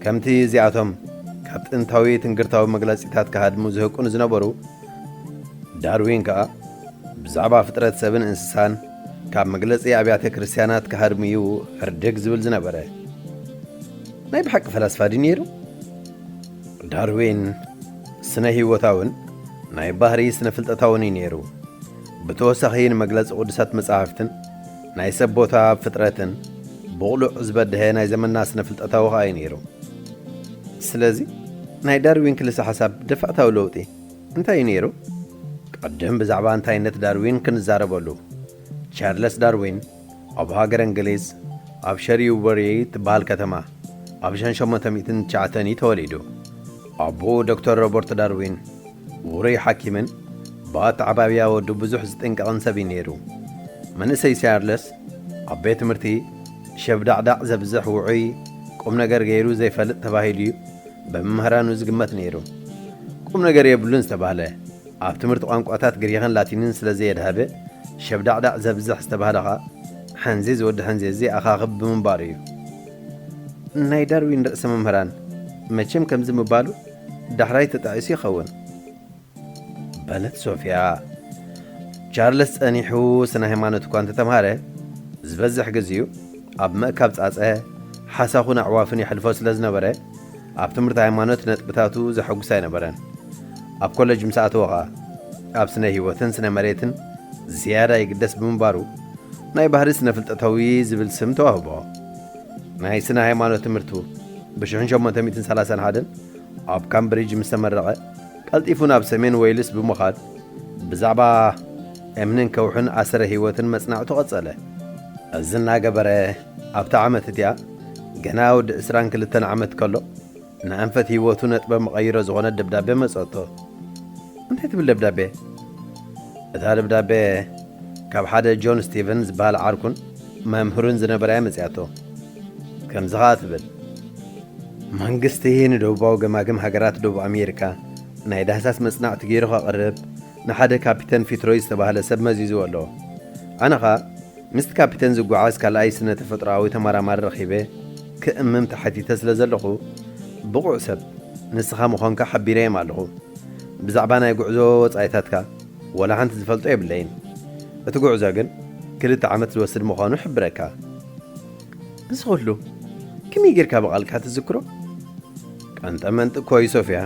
ከምቲ እዚኣቶም ካብ ጥንታዊ ትንግርታዊ መግለጺታት ክሃድሙ ዝህቅኑ ዝነበሩ፣ ዳርዊን ከኣ ብዛዕባ ፍጥረት ሰብን እንስሳን ካብ መግለጺ ኣብያተ ክርስትያናት ክሃድሙ እዩ ህርድግ ዝብል ዝነበረ። ናይ ብሓቂ ፈላስፋ ድዩ ነይሩ? ዳርዊን ስነ ህይወታውን ናይ ባህሪ ስነ ፍልጠታውን እዩ ነይሩ። ብተወሳኺ ንመግለጺ ቅዱሳት መጻሕፍትን ናይ ሰብ ቦታ ኣብ ፍጥረትን ብቕሉዕ ዝበድሀ ናይ ዘመንና ስነ ፍልጠታዊ ኸኣ እዩ ነይሩ። ስለዚ ናይ ዳርዊን ክልሰ ሓሳብ ደፋእታዊ ለውጢ እንታይ እዩ ነይሩ? ቅድም ብዛዕባ እንታይነት ዳርዊን ክንዛረበሉ። ቻርለስ ዳርዊን ኣብ ሃገር እንግሊዝ ኣብ ሸሪውበሪ ትበሃል ከተማ ኣብ ሸንሸሞንተ ሚእትን ትሽዓተን እዩ ተወሊዱ። ኣቦኡ ዶክተር ሮበርት ዳርዊን ውሩይ ሓኪምን ብኣተዓባብያ ወዱ ብዙሕ ዝጥንቀቕን ሰብ እዩ ነይሩ። መንእሰይ ቻርለስ ኣብ ቤት ትምህርቲ ሸብዳዕዳዕ ዘብዝሕ ውዑይ ቁም ነገር ገይሩ ዘይፈልጥ ተባሂሉ እዩ በመምህራኑ ዝግመት ነይሩ። ቁም ነገር የብሉን ዝተባህለ ኣብ ትምህርቲ ቋንቋታት ግሪኽን ላቲንን ስለ ዘየድሃበ ሸብዳዕዳዕ ዘብዝሕ ዝተባህለ ኸኣ ሓንዚ ዝወዲ ሓንዚ እዚ ኣኻኽብ ብምንባሩ እዩ። ናይ ዳርዊን ርእሰ መምህራን መቸም ከምዚ ምባሉ ዳሕራይ ተጣዒሱ ይኸውን። በለት ሶፍያ። ቻርለስ ጸኒሑ ስነ ሃይማኖት እኳ እንተተምሃረ ዝበዝሕ ግዜኡ ኣብ ምእካብ ጻጸ ሓሳኹን ኣዕዋፍን የሕልፎ ስለ ዝነበረ ኣብ ትምህርቲ ሃይማኖት ነጥብታቱ ዘሐጉስ ኣይነበረን። ኣብ ኮለጅ ምስ ኣተወ ኸኣ ኣብ ስነ ህይወትን ስነ መሬትን ዝያዳ ይግደስ ብምንባሩ ናይ ባህሪ ስነ ፍልጠታዊ ዝብል ስም ተዋህቦ። ናይ ስነ ሃይማኖት ትምህርቱ ብ ሽሕን ሸሞንተ ሚእትን ሰላሳን ሓደን ኣብ ካምብሪጅ ምስ ተመረቐ ቀልጢፉ ናብ ሰሜን ዌልስ ብምዃድ ብዛዕባ እምንን ከውሕን ኣሰረ ህይወትን መጽናዕቱ ቀጸለ። እዚ እናገበረ ኣብታ ዓመት እቲኣ ገና ወዲ ዕስራን ክልተን ዓመት ከሎ ንኣንፈት ህይወቱ ነጥበ መቐይሮ ዝኾነት ደብዳቤ መጸቶ። እንታይ ትብል ደብዳቤ? እታ ደብዳቤ ካብ ሓደ ጆን ስቲቨን ዝበሃል ዓርኩን መምህሩን ዝነበረ እያ መጺኣቶ። ከምዚ ኸኣ ትብል፣ መንግስቲ ንደቡባዊ ገማግም ሃገራት ደቡብ ኣሜሪካ ናይ ዳህሳስ መጽናዕቲ ገይሩ ከቕርብ ንሓደ ካፒተን ፊትሮይ ዝተባህለ ሰብ መዚዝዎ ኣሎ። ኣነ ኸኣ ምስቲ ካፒተን ዝጓዓዝ ካልኣይ ስነ ተፈጥሮኣዊ ተመራማሪ ረኺበ ክእምም ተሓቲተ ስለ ዘለኹ ብቑዕ ሰብ ንስኻ ምዃንካ ሓቢረዮም ኣለኹ። ብዛዕባ ናይ ጉዕዞ ወጻኢታትካ ወላ ሓንቲ ዝፈልጦ የብለይን። እቲ ጉዕዞ ግን ክልተ ዓመት ዝወስድ ምዃኑ እሕብረካ። እዚ ኹሉ ከመይ ጌርካ ብቓልካ ትዝክሮ? ቀንጠመንጢ እኮ እዩ ሶፍያ።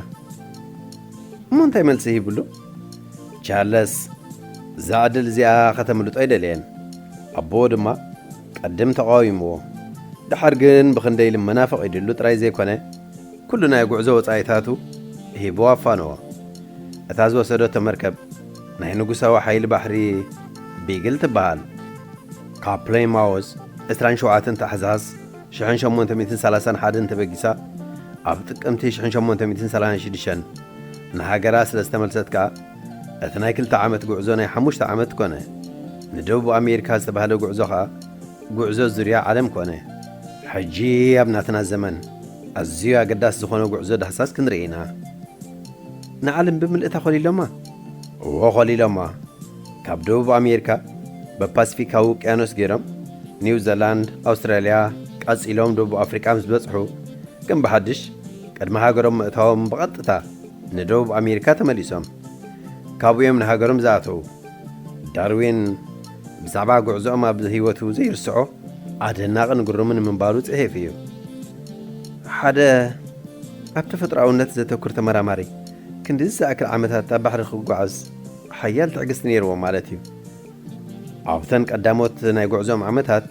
እሞ እንታይ መልሲ ሂብሉ? ቻርለስ እዛ ዕድል እዚኣ ከተምልጦ ኣይደለየን። ኣቦኡ ድማ ቀድም ተቓዊምዎ። ደሓር ግን ብኽንደይ ልመና ፈቒድሉ ጥራይ ዘይኮነ ኩሉ ናይ ጉዕዞ ወጻኢታቱ ሂቡ ኣፋነዎ። እታ ዝወሰደቶ መርከብ ናይ ንጉሳዊ ሓይሊ ባሕሪ ቢግል ትበሃል። ካብ ፕሌይማውዝ ዕስራን ሸውዓተን ታሕሳስ ሽሕን ሸሞንተ ሚእትን ሰላሳን ሓደን ተበጊሳ ኣብ ጥቅምቲ ሽሕን ሸሞንተ ሚእትን ሰላሳን ሽዱሽተን ንሃገራ ስለ ዝተመልሰት ከኣ እቲ ናይ ክልተ ዓመት ጉዕዞ ናይ ሓሙሽተ ዓመት ኮነ። ንደቡብ ኣሜሪካ ዝተባህለ ጉዕዞ ከኣ ጉዕዞ ዙርያ ዓለም ኮነ። ሕጂ ኣብ ናትና ዘመን ኣዝዩ ኣገዳሲ ዝኾነ ጉዕዞ ዳህሳስ ክንርኢ ኢና። ንዓለም ብምልእታ ኮሊሎማ? እዎ ኮሊሎማ። ካብ ደቡብ ኣሜሪካ ብፓሲፊካዊ ውቅያኖስ ገይሮም ኒው ዘላንድ፣ ኣውስትራልያ፣ ቀጺሎም ደቡብ ኣፍሪቃ ምስ በጽሑ ከም ብሓድሽ ቅድሚ ሃገሮም ምእታዎም ብቐጥታ ንደቡብ ኣሜሪካ ተመሊሶም። ካብኡ እዮም ንሃገሮም ዝኣተዉ። ዳርዊን ብዛዕባ ጉዕዞኦም ኣብ ህይወቱ ዘይርስዖ ኣደናቕን ግሩምን ምንባሩ ጽሒፉ እዩ። ሓደ ኣብ ተፈጥሮኣውነት ዘተኩር ተመራማሪ ክንዲ ዝኣክል ዓመታት ኣብ ባሕሪ ክጓዓዝ ሓያል ትዕግስቲ ነይርዎ ማለት እዩ። ኣብተን ቀዳሞት ናይ ጉዕዞኦም ዓመታት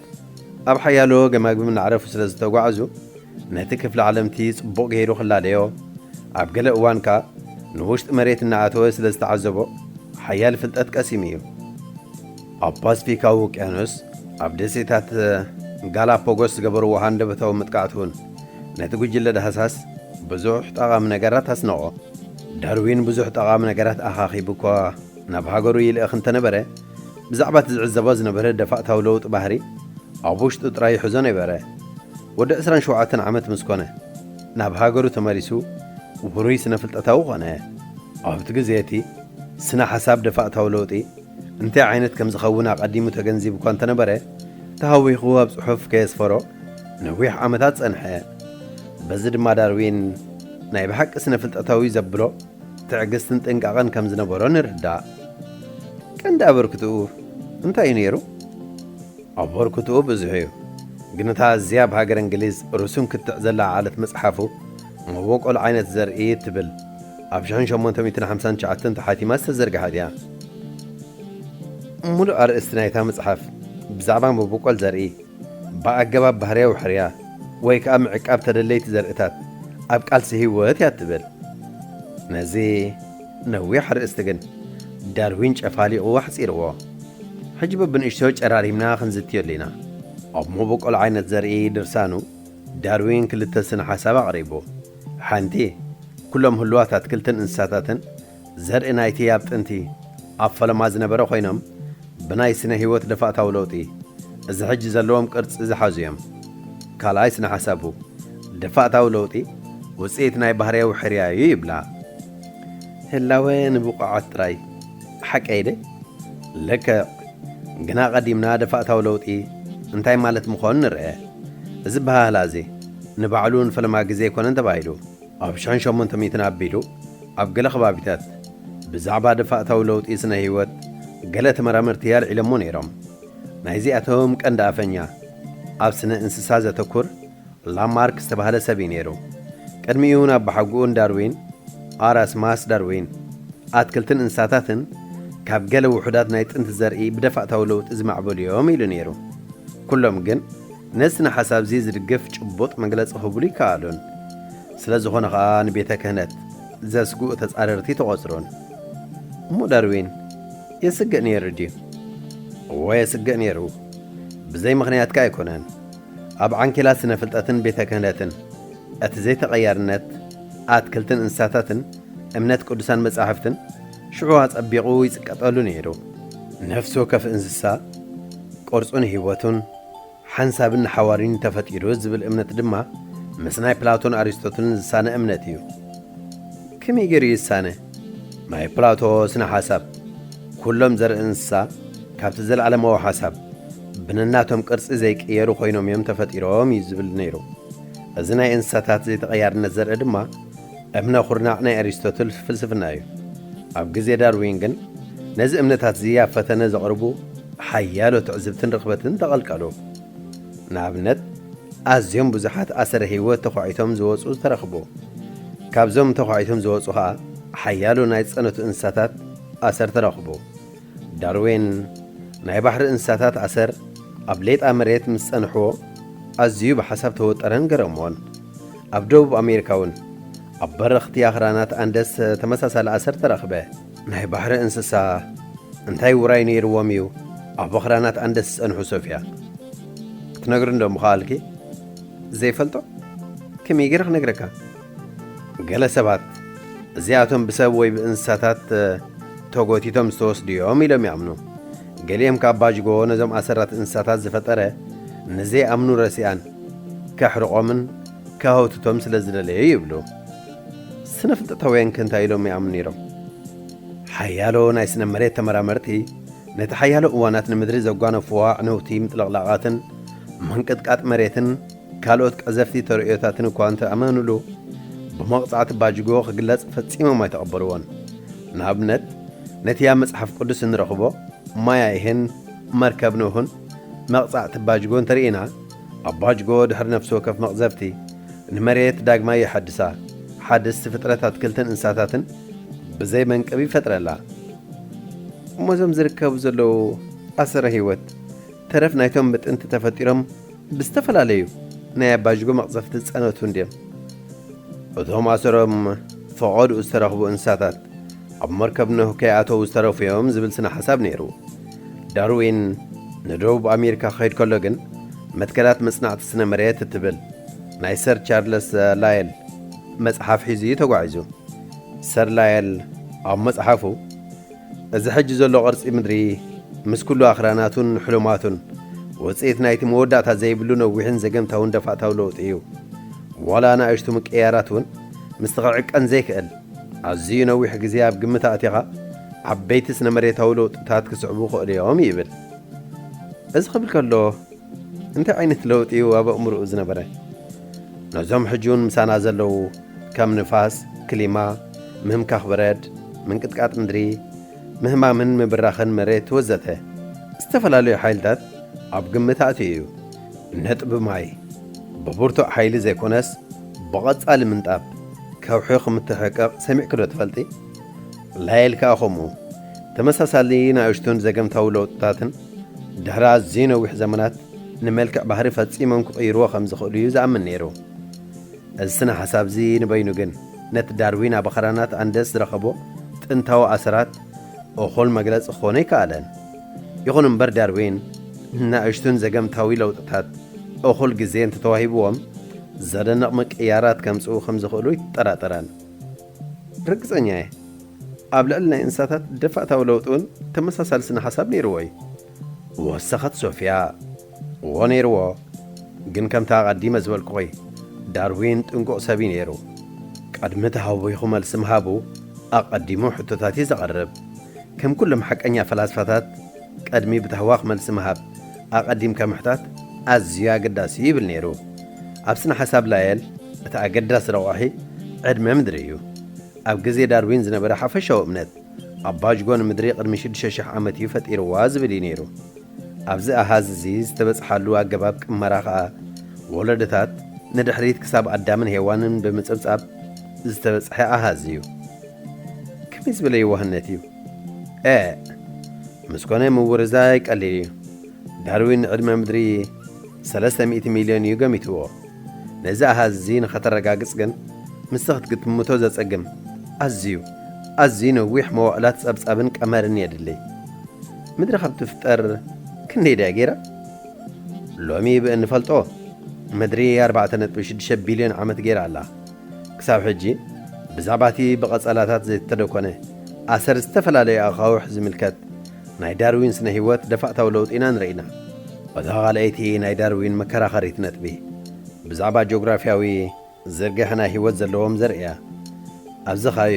ኣብ ሓያሎ ገማግም እናዕረፉ ስለ ዝተጓዕዙ ነቲ ክፍለ ዓለምቲ ጽቡቕ ገይሩ ክላለዮ፣ ኣብ ገለ እዋን ከኣ ንውሽጢ መሬት እናኣተወ ስለ ዝተዓዘቦ ሓያል ፍልጠት ቀሲሙ እዩ። ኣብ ፓስፊካዊ ውቅያኖስ ኣብ ደሴታት ጋላፖጎስ ዝገበርዎ ሃንደበታዊ መጥቃዕቲ እውን ነቲ ጉጅለ ዳህሳስ ብዙሕ ጠቓሚ ነገራት ኣስነቖ። ዳርዊን ብዙሕ ጠቓሚ ነገራት ኣኻኺቡ እኳ ናብ ሃገሩ ይልእኽ እንተነበረ፣ ብዛዕባ እቲ ዝዕዘቦ ዝነበረ ደፋእታዊ ለውጢ ባህሪ ኣብ ውሽጡ ጥራይ ይሕዞ ነበረ። ወዲ ዕስራን ሸውዓተን ዓመት ምስ ኮነ ናብ ሃገሩ ተመሊሱ ውሩይ ስነ ፍልጠታዊ ኮነ። ኣብቲ ግዜ እቲ ስነ ሓሳብ ደፋእታዊ ለውጢ እንታይ ዓይነት ከም ዝኸውን ኣቐዲሙ ተገንዚቡ እኳ እንተነበረ፣ ተሃዊኹ ኣብ ጽሑፍ ከየስፈሮ ነዊሕ ዓመታት ጸንሐ። በዚ ድማ ዳርዊን ናይ ብሓቂ ስነ ፍልጠታዊ ዘብሎ ትዕግስትን ጥንቃቐን ከም ዝነበሮ ንርዳእ። ቀንዲ ኣበርክትኡ እንታይ እዩ ነይሩ? ኣበርክትኡ ብዙሕ እዩ፣ ግን እታ ኣዝያ ኣብ ሃገር እንግሊዝ ርሱን ክትዕ ዘላ ዓለት መጽሓፉ መበቆል ዓይነት ዘርኢ እትብል ኣብ ሽሕን ሸሞንተ ሚእትን ሓምሳን ትሽዓተን ተሓቲማ ዝተዘርግሓት እያ። ምሉእ ኣርእስቲ ናይታ መጽሓፍ ብዛዕባ መበቆል ዘርኢ ብኣገባብ ባህርያዊ ሕርያ ወይ ከኣ ምዕቃብ ተደለይቲ ዘርእታት ኣብ ቃልሲ ህይወት እያ ትብል። ነዚ ነዊሕ ኣርእስቲ ግን ዳርዊን ጨፋሊቑ ኣሕጺርዎ። ሕጂ በብንእሽቶ ጨራሪምና ክንዝትየሉ ኢና። ኣብ መበቆል ዓይነት ዘርኢ ድርሳኑ ዳርዊን ክልተ ስነ ሓሳብ ኣቕሪቡ። ሓንቲ፣ ኩሎም ህሉዋት ኣትክልትን እንስሳታትን ዘርኢ ናይቲ ኣብ ጥንቲ ኣብ ፈለማ ዝነበረ ኮይኖም፣ ብናይ ስነ ህይወት ደፋእታዊ ለውጢ እዚ ሕጂ ዘለዎም ቅርጺ ዝሓዙ እዮም። ካልኣይ ስነ ሓሳቡ፣ ደፋእታዊ ለውጢ ውጽኢት ናይ ባህርያዊ ሕርያ እዩ ይብላ። ህላወ ንብቑዓት ጥራይ። ሓቀይ ደ? ልክዕ። ግና ቀዲምና ደፋእታዊ ለውጢ እንታይ ማለት ምዃኑ ንርአ። እዚ ኣበሃህላ እዚ ንባዕሉ ንፈለማ ግዜ ኣይኮነን ተባሂሉ። ኣብ ሽሕን ሸሞንተ ሚእትን ኣቢሉ ኣብ ገለ ከባቢታት ብዛዕባ ደፋእታዊ ለውጢ ስነ ህይወት ገለ ተመራመርቲ ኣልዒሎሞ ነይሮም። ናይዚኣቶም ቀንዲ ኣፈኛ ኣብ ስነ እንስሳ ዘተኩር ላማርክ ዝተባህለ ሰብ እዩ ነይሩ። ቅድሚኡ ናብ ብሓጉኡን ዳርዊን፣ ኣራስማስ ዳርዊን፣ ኣትክልትን እንስሳታትን ካብ ገለ ውሑዳት ናይ ጥንቲ ዘርኢ ብደፋእታዊ ለውጢ ዝማዕበሉ እዮም ኢሉ ነይሩ። ኩሎም ግን ነዚ ስነ ሓሳብ እዚ ዝድግፍ ጭቡጥ መግለጺ ክህብሉ ይከኣሉን። ስለ ዝኾነ ኸኣ ንቤተ ክህነት ዘስግኡ ተጻረርቲ ተቖጽሩን። እሞ ዳርዊን የስግእ ነይሩ ድዩ? እወ የስግእ ነይሩ። ብዘይ ምኽንያት ከኣ ኣይኮነን። ኣብ ዓንኬላት ስነ ፍልጠትን ቤተ ክህነትን እቲ ዘይተቐያርነት ኣትክልትን እንስሳታትን እምነት ቅዱሳን መጻሕፍትን ሽዑ ኣጸቢቑ ይጽቀጠሉ ነይሩ። ነፍሲ ወከፍ እንስሳ ቅርጹን ህይወቱን ሓንሳብን ንሓዋሪን ተፈጢሩ ዝብል እምነት ድማ ምስ ናይ ፕላቶን ኣሪስቶትልን ዝሳነ እምነት እዩ። ከመይ ገይሩ ይሳነ? ናይ ፕላቶ ስነ ሓሳብ ኩሎም ዘርኢ እንስሳ ካብቲ ዘለዓለማዊ ሓሳብ ብነናቶም ቅርጺ ዘይቅየሩ ኮይኖም እዮም ተፈጢሮም እዩ ዝብል ነይሩ። እዚ ናይ እንስሳታት ዘይተቐያርነት ዘርኢ ድማ እምነ ኩርናዕ ናይ ኣሪስቶትል ፍልስፍና እዩ። ኣብ ግዜ ዳርዊን ግን ነዚ እምነታት እዚ ኣብ ፈተነ ዘቕርቡ ሓያሎ ትዕዝብትን ርኽበትን ተቐልቀሉ። ንኣብነት ኣዝዮም ብዙሓት ኣሰረ ህይወት ተዃዒቶም ዝወጹ ተረኽቡ። ካብዞም ተዃዒቶም ዝወጹ ኸኣ ሓያሎ ናይ ዝጸነቱ እንስሳታት ኣሰር ተረኽቡ። ዳርዊን ናይ ባሕሪ እንስሳታት ኣሰር ኣብ ሌጣ መሬት ምስ ጸንሕዎ ኣዝዩ ብሓሳብ ተወጠረን ገረምዎን። ኣብ ደቡብ ኣሜሪካ እውን ኣብ በረኽቲ ኣኽራናት ኣንደስ ተመሳሳሊ ኣሰር ተረኽበ። ናይ ባሕሪ እንስሳ እንታይ ውራይ ነይርዎም እዩ ኣብ ኣኽራናት ኣንደስ ዝጸንሑ ሶፍያ? ክትነግርንዶ ምኸኣልኪ? ዘይፈልጦ ከመይ ገይረ ክነግረካ? ገለ ሰባት እዚኣቶም ብሰብ ወይ ብእንስሳታት ተጎቲቶም ዝተወስዱ እዮም ኢሎም ይኣምኑ። ገሊኦም ካብ ባጅጎ ነዞም ኣሰራት እንስሳታት ዝፈጠረ ንዘይኣምኑ ረሲኣን ከሕርቖምን ከህውትቶም ስለ ዝደለየ ይብሉ። ስነ ፍልጠታውያን ከ እንታይ ኢሎም ይኣምኑ ነይሮም? ሓያሎ ናይ ስነ መሬት ተመራመርቲ ነቲ ሓያሎ እዋናት ንምድሪ ዘጓነፍዋ ዕንውቲ ምጥልቕላቓትን ምንቅጥቃጥ መሬትን ካልኦት ቀዘፍቲ ተርእዮታትን እኳ እንተኣመኑሉ፣ ብመቕጻዕቲ ባጅጎ ክግለጽ ፈጺሞም ኣይተቐበልዎን። ንኣብነት፣ ነቲ ኣብ መጽሓፍ ቅዱስ እንረኽቦ ማይ ኣይህን መርከብ ኖህን መቕጻዕቲ ኣባጅጎ እንተርኢና፣ ኣባጅጎ ድሕሪ ነፍሲ ወከፍ መቕዘፍቲ ንመሬት ዳግማይ ይሐድሳ፣ ሓደስቲ ፍጥረት ኣትክልትን እንስሳታትን ብዘይ መንቅብ ይፈጥረላ። እሞ እዞም ዝርከቡ ዘለዉ ኣሰረ ህይወት ተረፍ ናይቶም ብጥንቲ ተፈጢሮም ብዝተፈላለዩ ናይ ኣባጅጎ መቕዘፍቲ ዝጸነቱ እንድዮም። እቶም ኣሰሮም ፈቐድኡ ዝተረኽቡ እንስሳታት ኣብ መርከብ ኖህ ከይኣተዉ ዝተረፉ እዮም ዝብል ስነ ሓሳብ ነይሩ። ዳርዊን ንደቡብ ኣሜሪካ ክኸይድ ከሎ ግን መትከላት መጽናዕቲ ስነ መሬት እትብል ናይ ሰር ቻርለስ ላየል መጽሓፍ ሒዙ እዩ ተጓዒዙ። ሰር ላየል ኣብ መጽሓፉ፣ እዚ ሕጂ ዘሎ ቅርጺ ምድሪ ምስ ኩሉ ኣኽራናቱን ሕሉማቱን ውጽኢት ናይቲ መወዳእታ ዘይብሉ ነዊሕን ዘገምታውን ደፋእታዊ ለውጢ እዩ። ዋላ ንኣሽቱ ምቅያራት እውን ምስቲ ክዕቀን ዘይክእል ኣዝዩ ነዊሕ ግዜ ኣብ ግምት ኣእቲኻ ዓበይቲ ስነ መሬታዊ ለውጥታት ክስዕቡ ይኽእሉ እዮም ይብል። እዚ ክብል ከሎ እንታይ ዓይነት ለውጢ እዩ ኣብ ኣእምሮኡ ዝነበረ? ነዞም ሕጂ እውን ምሳና ዘለዉ ከም ንፋስ፣ ክሊማ፣ ምህምካኽ በረድ፣ ምንቅጥቃጥ ምድሪ፣ ምህማምን ምብራኽን መሬት ወዘተ ዝተፈላለዩ ሓይልታት ኣብ ግምት ኣእትዩ እዩ። ነጥቢ ማይ ብብርቱዕ ሓይሊ ዘይኮነስ ብቐጻሊ ምንጣብ ከውሒ ክምትሕቀቕ ሰሚዕኪ ዶ ትፈልጢ? ላየል ከኣ ከምኡ። ተመሳሳሊ ንኣሽቱን ዘገምታዊ ለውጥታትን ድሕሪ ኣዝዩ ነዊሕ ዘመናት ንመልክዕ ባህሪ ፈጺሞም ክቕይርዎ ከም ዝኽእሉ እዩ ዝኣምን ነይሩ። እዚ ስነ ሓሳብ እዚ ንበይኑ ግን ነቲ ዳርዊን ኣብ ኣኽራናት ኣንደስ ዝረኸቦ ጥንታዊ ኣሰራት እኹል መግለጺ ክኾኖ ኣይከኣለን። ይኹን እምበር ዳርዊን ንኣሽቱን ዘገምታዊ ለውጥታት እኹል ግዜ እንተተዋሂብዎም ዘደንቕ ምቅያራት ከምጽኡ ከም ዝኽእሉ ኣይጠራጠራን። ርግጸኛ እየ። ኣብ ልዕሊ ናይ እንስሳታት ደፋእታዊ ለውጢ እውን ተመሳሳሊ ስነ ሓሳብ ነይርዎ እዩ። ወሰኸት ሶፊያ። እዎ ነይርዎ። ግን ከምታ ኣቐዲመ ዝበልኩኺ ዳርዊን ጥንቁቕ ሰብ እዩ ነይሩ። ቅድሚ ተሃዊኹ መልሲ ምሃቡ ኣቐዲሙ ሕቶታት እዩ ዘቕርብ። ከም ኩሎም ሓቀኛ ፈላስፋታት ቅድሚ ብታህዋኽ መልሲ ምሃብ ኣቐዲምካ ምሕታት ኣዝዩ ኣገዳሲ እዩ ይብል ነይሩ። ኣብ ስነ ሓሳብ ላየል እቲ ኣገዳሲ ረቋሒ ዕድመ ምድሪ እዩ። ኣብ ግዜ ዳርዊን ዝነበረ ሓፈሻዊ እምነት ኣባጅጎ ንምድሪ ቅድሚ ሽዱሽተ ሽሕ ዓመት እዩ ፈጢርዋ ዝብል እዩ ነይሩ። ኣብዚ ኣሃዝ እዚ ዝተበጽሓሉ ኣገባብ ቅመራ ኸኣ ወለዶታት ንድሕሪት ክሳብ ኣዳምን ሄዋንን ብምጽብጻብ ዝተበጽሐ ኣሃዝ እዩ። ከመይ ዝበለ የዋህነት እዩ! ኤእ! ምስ ኮነ ምውርዛይ ቀሊል እዩ። ዳርዊን ዕድመ ምድሪ ሰለስተ ሚእቲ ሚልዮን እዩ ገሚትዎ። ነዚ ኣሃዝ እዚ ንኸተረጋግጽ ግን ምስቲ ክትግምቶ ዘጸግም ኣዝዩ ኣዝዩ ነዊሕ መዋእላት ጸብጻብን ቀመርን የድሊ። ምድሪ ካብ ትፍጠር ክንደይ ድያ ገይራ? ሎሚ ብእንፈልጦ ምድሪ ኣርባዕተ ነጥቢ ሽዱሽተ ቢልዮን ዓመት ገይራ ኣላ። ክሳብ ሕጂ ብዛዕባ እቲ ብቐጸላታት ዘይተደኮነ ኣሰር ዝተፈላለዩ ኣኻውሕ ዝምልከት ናይ ዳርዊን ስነ ህይወት ደፋእታዊ ለውጢ ኢና ንርኢና። እታ ካልኣይቲ ናይ ዳርዊን መከራኸሪት ነጥቢ ብዛዕባ ጂኦግራፍያዊ ዝርግሐ ናይ ህይወት ዘለዎም ዘርእያ። ኣብዚ ኸባቢ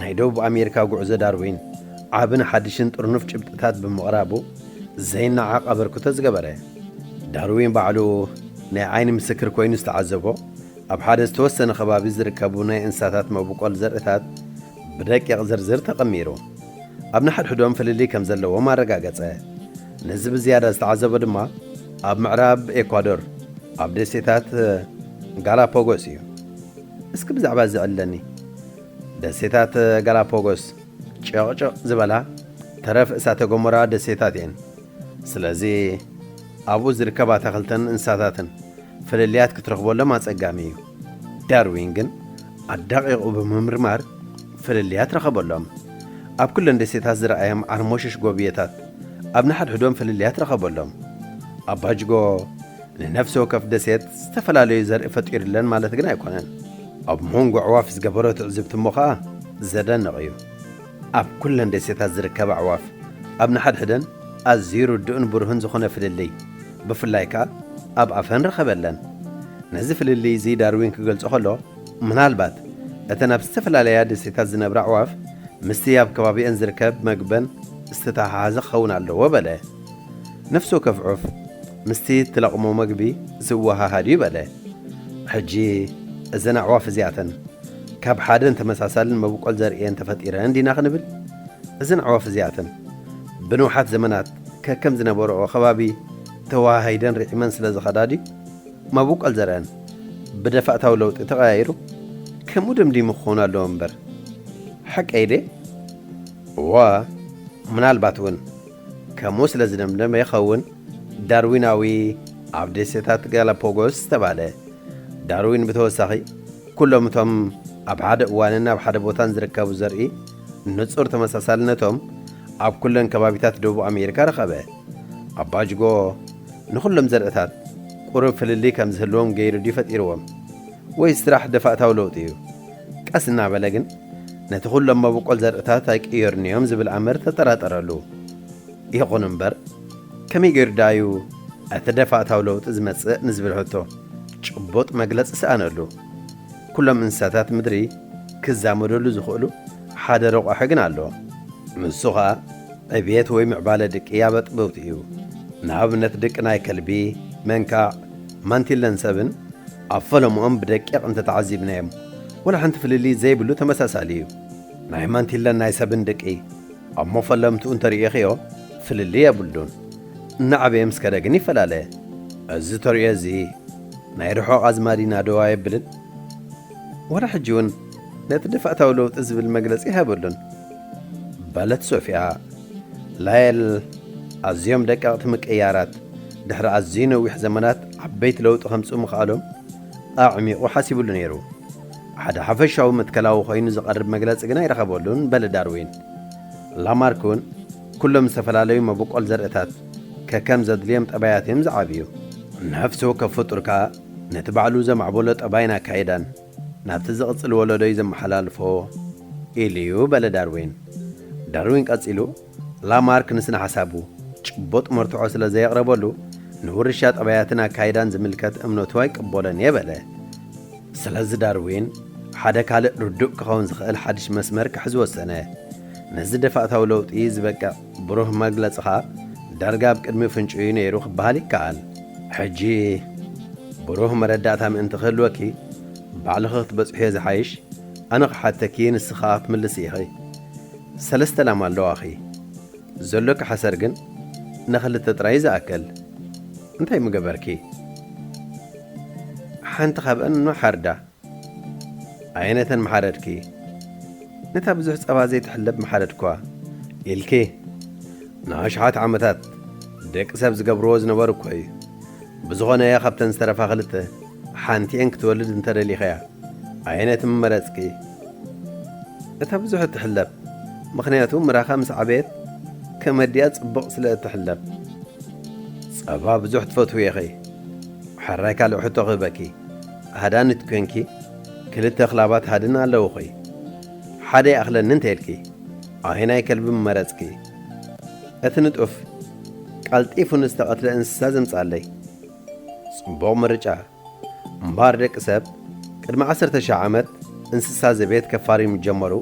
ናይ ደቡብ ኣሜሪካ ጉዕዞ ዳርዊን ዓብን ሓድሽን ጥርኑፍ ጭብጥታት ብምቕራቡ ዘይነዓቕ ኣበርክቶ ዝገበረ። ዳርዊን ባዕሉ ናይ ዓይኒ ምስክር ኮይኑ ዝተዓዘቦ ኣብ ሓደ ዝተወሰነ ከባቢ ዝርከቡ ናይ እንስሳታት መብቆል ዘርእታት ብደቂቕ ዝርዝር ተቐሚሩ። ኣብ ንሓድሕዶም ፍልልይ ከም ዘለዎም ኣረጋገጸ። ነዚ ብዝያዳ ዝተዓዘቦ ድማ ኣብ ምዕራብ ኤኳዶር ኣብ ደሴታት ጋላፖጎስ እዩ። እስኪ ብዛዕባ እዚ ዕለኒ። ደሴታት ጋላፖጎስ ጨቕጨቕ ዝበላ ተረፍ እሳተ ገሞራ ደሴታት እየን። ስለዚ ኣብኡ ዝርከባ ኣታኽልትን እንስሳታትን ፍልልያት ክትረኽበሎም ኣጸጋሚ እዩ። ዳርዊን ግን ኣዳቒቑ ብምምርማር ፍልልያት ረኸበሎም። ኣብ ኩለን ደሴታት ዝረኣዮም ዓርሞሽሽ ጎብየታት ኣብ ንሓድሕዶም ፍልልያት ረኸበሎም። ኣባጅጎ ንነፍሲ ወከፍ ደሴት ዝተፈላለዩ ዘርኢ ፈጢሩለን ማለት ግን ኣይኮነን። ኣብ መንጎ ኣዕዋፍ ዝገበሮ ትዕዝብቲ እሞ ኸኣ ዘደንቕ እዩ። ኣብ ኩለን ደሴታት ዝርከባ ኣዕዋፍ ኣብ ንሓድሕደን ኣዝዩ ርዱእን ብሩህን ዝኾነ ፍልልይ፣ ብፍላይ ከኣ ኣብ ኣፈን ረኸበለን። ነዚ ፍልልይ እዚ ዳርዊን ክገልጾ ከሎ፣ ምናልባት እተን ኣብ ዝተፈላለያ ደሴታት ዝነብራ ኣዕዋፍ ምስቲ ኣብ ከባቢአን ዝርከብ መግበን ዝተተሓሓዘ ክኸውን ኣለዎ በለ። ነፍሲ ወከፍ ዑፍ ምስቲ እትለቕሞ መግቢ ዝወሃሃድ እዩ በለ። ሕጂ እዘን ኣዕዋፍ እዚኣተን ካብ ሓደን ተመሳሳልን መብቆል ዘርእየን ተፈጢረን ዲና ክንብል? እዘን ኣዕዋፍ እዚኣተን ብንውሓት ዘመናት ከከም ዝነበረኦ ከባቢ ተወሃሂደን ርዒመን ስለ ዝኸዳ ድዩ መበቆል ዘርእን ብደፋእታዊ ለውጢ ተቐያይሩ? ከምኡ ደምዲሙ ክኸውን ኣለዎ እምበር። ሓቀይ ድየ? እወ፣ ምናልባት እውን ከምኡ ስለ ዝደምደመ ይኸውን ዳርዊናዊ ኣብ ደሴታት ጋላፓጎስ ዝተባህለ። ዳርዊን ብተወሳኺ፣ ኩሎም እቶም ኣብ ሓደ እዋንን ኣብ ሓደ ቦታን ዝርከቡ ዘርኢ ንጹር ተመሳሳልነቶም ኣብ ኩለን ከባቢታት ደቡብ ኣሜሪካ ረኸበ። ኣባጅጎ ንኹሎም ዘርእታት ቁሩብ ፍልልይ ከም ዝህልዎም ገይሩ ድዩ ፈጢርዎም? ወይስ ስራሕ ደፋእታዊ ለውጢ እዩ? ቀስ እናበለ ግን፣ ነቲ ኩሎም መበቆል ዘርእታት ኣይቅየሩን እዮም ዝብል ኣምር ተጠራጠረሉ። ይኹን እምበር፣ ከመይ ገይሩ ደኣ እዩ እቲ ደፋእታዊ ለውጢ ዝመጽእ ንዝብል ሕቶ ጭቡጥ መግለጺ ሰኣነሉ። ኩሎም እንስሳታት ምድሪ ክዛመደሉ ዝኽእሉ ሓደ ረቋሒ ግን ኣሎ። ንሱ ኸኣ ዕብየት ወይ ምዕባለ ድቂ ኣብ ኣጥበውቲ እዩ። ንኣብነት፣ ድቂ ናይ ከልቢ፣ መንካዕ፣ ማንቲለን ሰብን ኣብ ፈለምኦም ብደቂቕ እንተተዓዚብናዮም፣ ወላ ሓንቲ ፍልልይ ዘይብሉ ተመሳሳሊ እዩ። ናይ ማንቲለን ናይ ሰብን ድቂ ኣብ መፈለምትኡ እንተርእየኽዮ፣ ፍልልይ የብሉን። እናዓበየ ምስ ከደ ግን ይፈላለ። እዚ ተርእዮ እዚ ናይ ርሑቕ ኣዝማዲና ዶ ኣየብልን? ወላ ሕጂ እውን ነቲ ደፋእታዊ ለውጢ ዝብል መግለጺ ኣይሃበሉን። በለት ሶፊያ። ላየል ኣዝዮም ደቀቕቲ ምቅይያራት ድሕሪ ኣዝዩ ነዊሕ ዘመናት ዓበይቲ ለውጢ ከምጽኡ ምኽኣሎም ኣዕሚቑ ሓሲቡሉ ነይሩ። ሓደ ሓፈሻዊ መትከላዊ ኮይኑ ዝቐርብ መግለጺ ግን ኣይረኸበሉን፣ በለ ዳርዊን። ላማርክ እውን ኩሎም ዝተፈላለዩ መበቆል ዘርእታት ከከም ዘድልዮም ጠባያት እዮም ዝዓብዩ። ነፍሲ ወከፍ ፍጡር ከኣ ነቲ ባዕሉ ዘማዕበሎ ጠባይን ኣካይዳን ናብቲ ዝቕጽል ወለዶ እዩ ዘመሓላልፎ ኢሉ እዩ፣ በለ ዳርዊን። ዳርዊን ቀጺሉ፣ ላማርክ ንስነ ሓሳቡ ጭቡጥ መርትዖ ስለ ዘየቕረበሉ፣ ንውርሻ ጠባያትን ኣካይዳን ዝምልከት እምነቱ ኣይቅበሎን እየ በለ። ስለዚ ዳርዊን ሓደ ካልእ ርዱእ ክኸውን ዝኽእል ሓድሽ መስመር ክሕዝ ወሰነ። ነዚ ደፋእታዊ ለውጢ ዝበቅዕ ብሩህ መግለጺ ኸኣ ዳርጋ ኣብ ቅድሚ ፍንጭዩ ነይሩ ክበሃል ይከኣል። ሕጂ ብሩህ መረዳእታ ምእንቲ ክህልወኪ፣ ባዕልኺ ክትበጽሕዮ ዝሓይሽ፣ ኣነ ክሓተኪ፣ ንስኺ ኸኣ ክትምልሲ ኢኺ። ሰለስተ ላም ኣለዋኺ። ዘሎኪ ሓሰር ግን ንኽልተ ጥራይ ዝኣክል። እንታይ ምገበርኪ? ሓንቲ ካብአን ኖ ሓርዳ። ኣየነተን ምሓረድኪ? ነታ ብዙሕ ጸባ ዘይትሕለብ ምሓረድኳ ኢልኪ። ንኣሽሓት ዓመታት ደቂ ሰብ ዝገብርዎ ዝነበሩ እኮ እዩ። ብዝኾነ፣ ካብተን ዝተረፋ ክልተ ሓንቲኤን ክትወልድ እንተደሊኸያ፣ ኣየነት ምመረጽኪ? እታ ብዙሕ እትሕለብ፣ ምኽንያቱ ምራኻ ምስ ዓበየት ከመዲያ ጽቡቕ ስለ እትሕለብ። ጸባ ብዙሕ ትፈትዊ ኢኺ። ሕራይ ካልእ ሕቶ ክህበኪ። ኣህዳኒት ኮንኪ፣ ክልተ ክላባት ሃድን ኣለውኺ። ሓደ ይኣኽለኒ እንተ ኢልኪ፣ ኣየናይ ከልቢ ምመረጽኪ? እቲ ንጡፍ፣ ቀልጢፉ ንዝተቐትለ እንስሳ ዘምጽኣለይ። ጽቡቕ ምርጫ። እምበኣር ደቂ ሰብ ቅድሚ ዓሰርተ ሺሕ ዓመት እንስሳ ዘቤት ከፋሪ ምስ ጀመሩ፣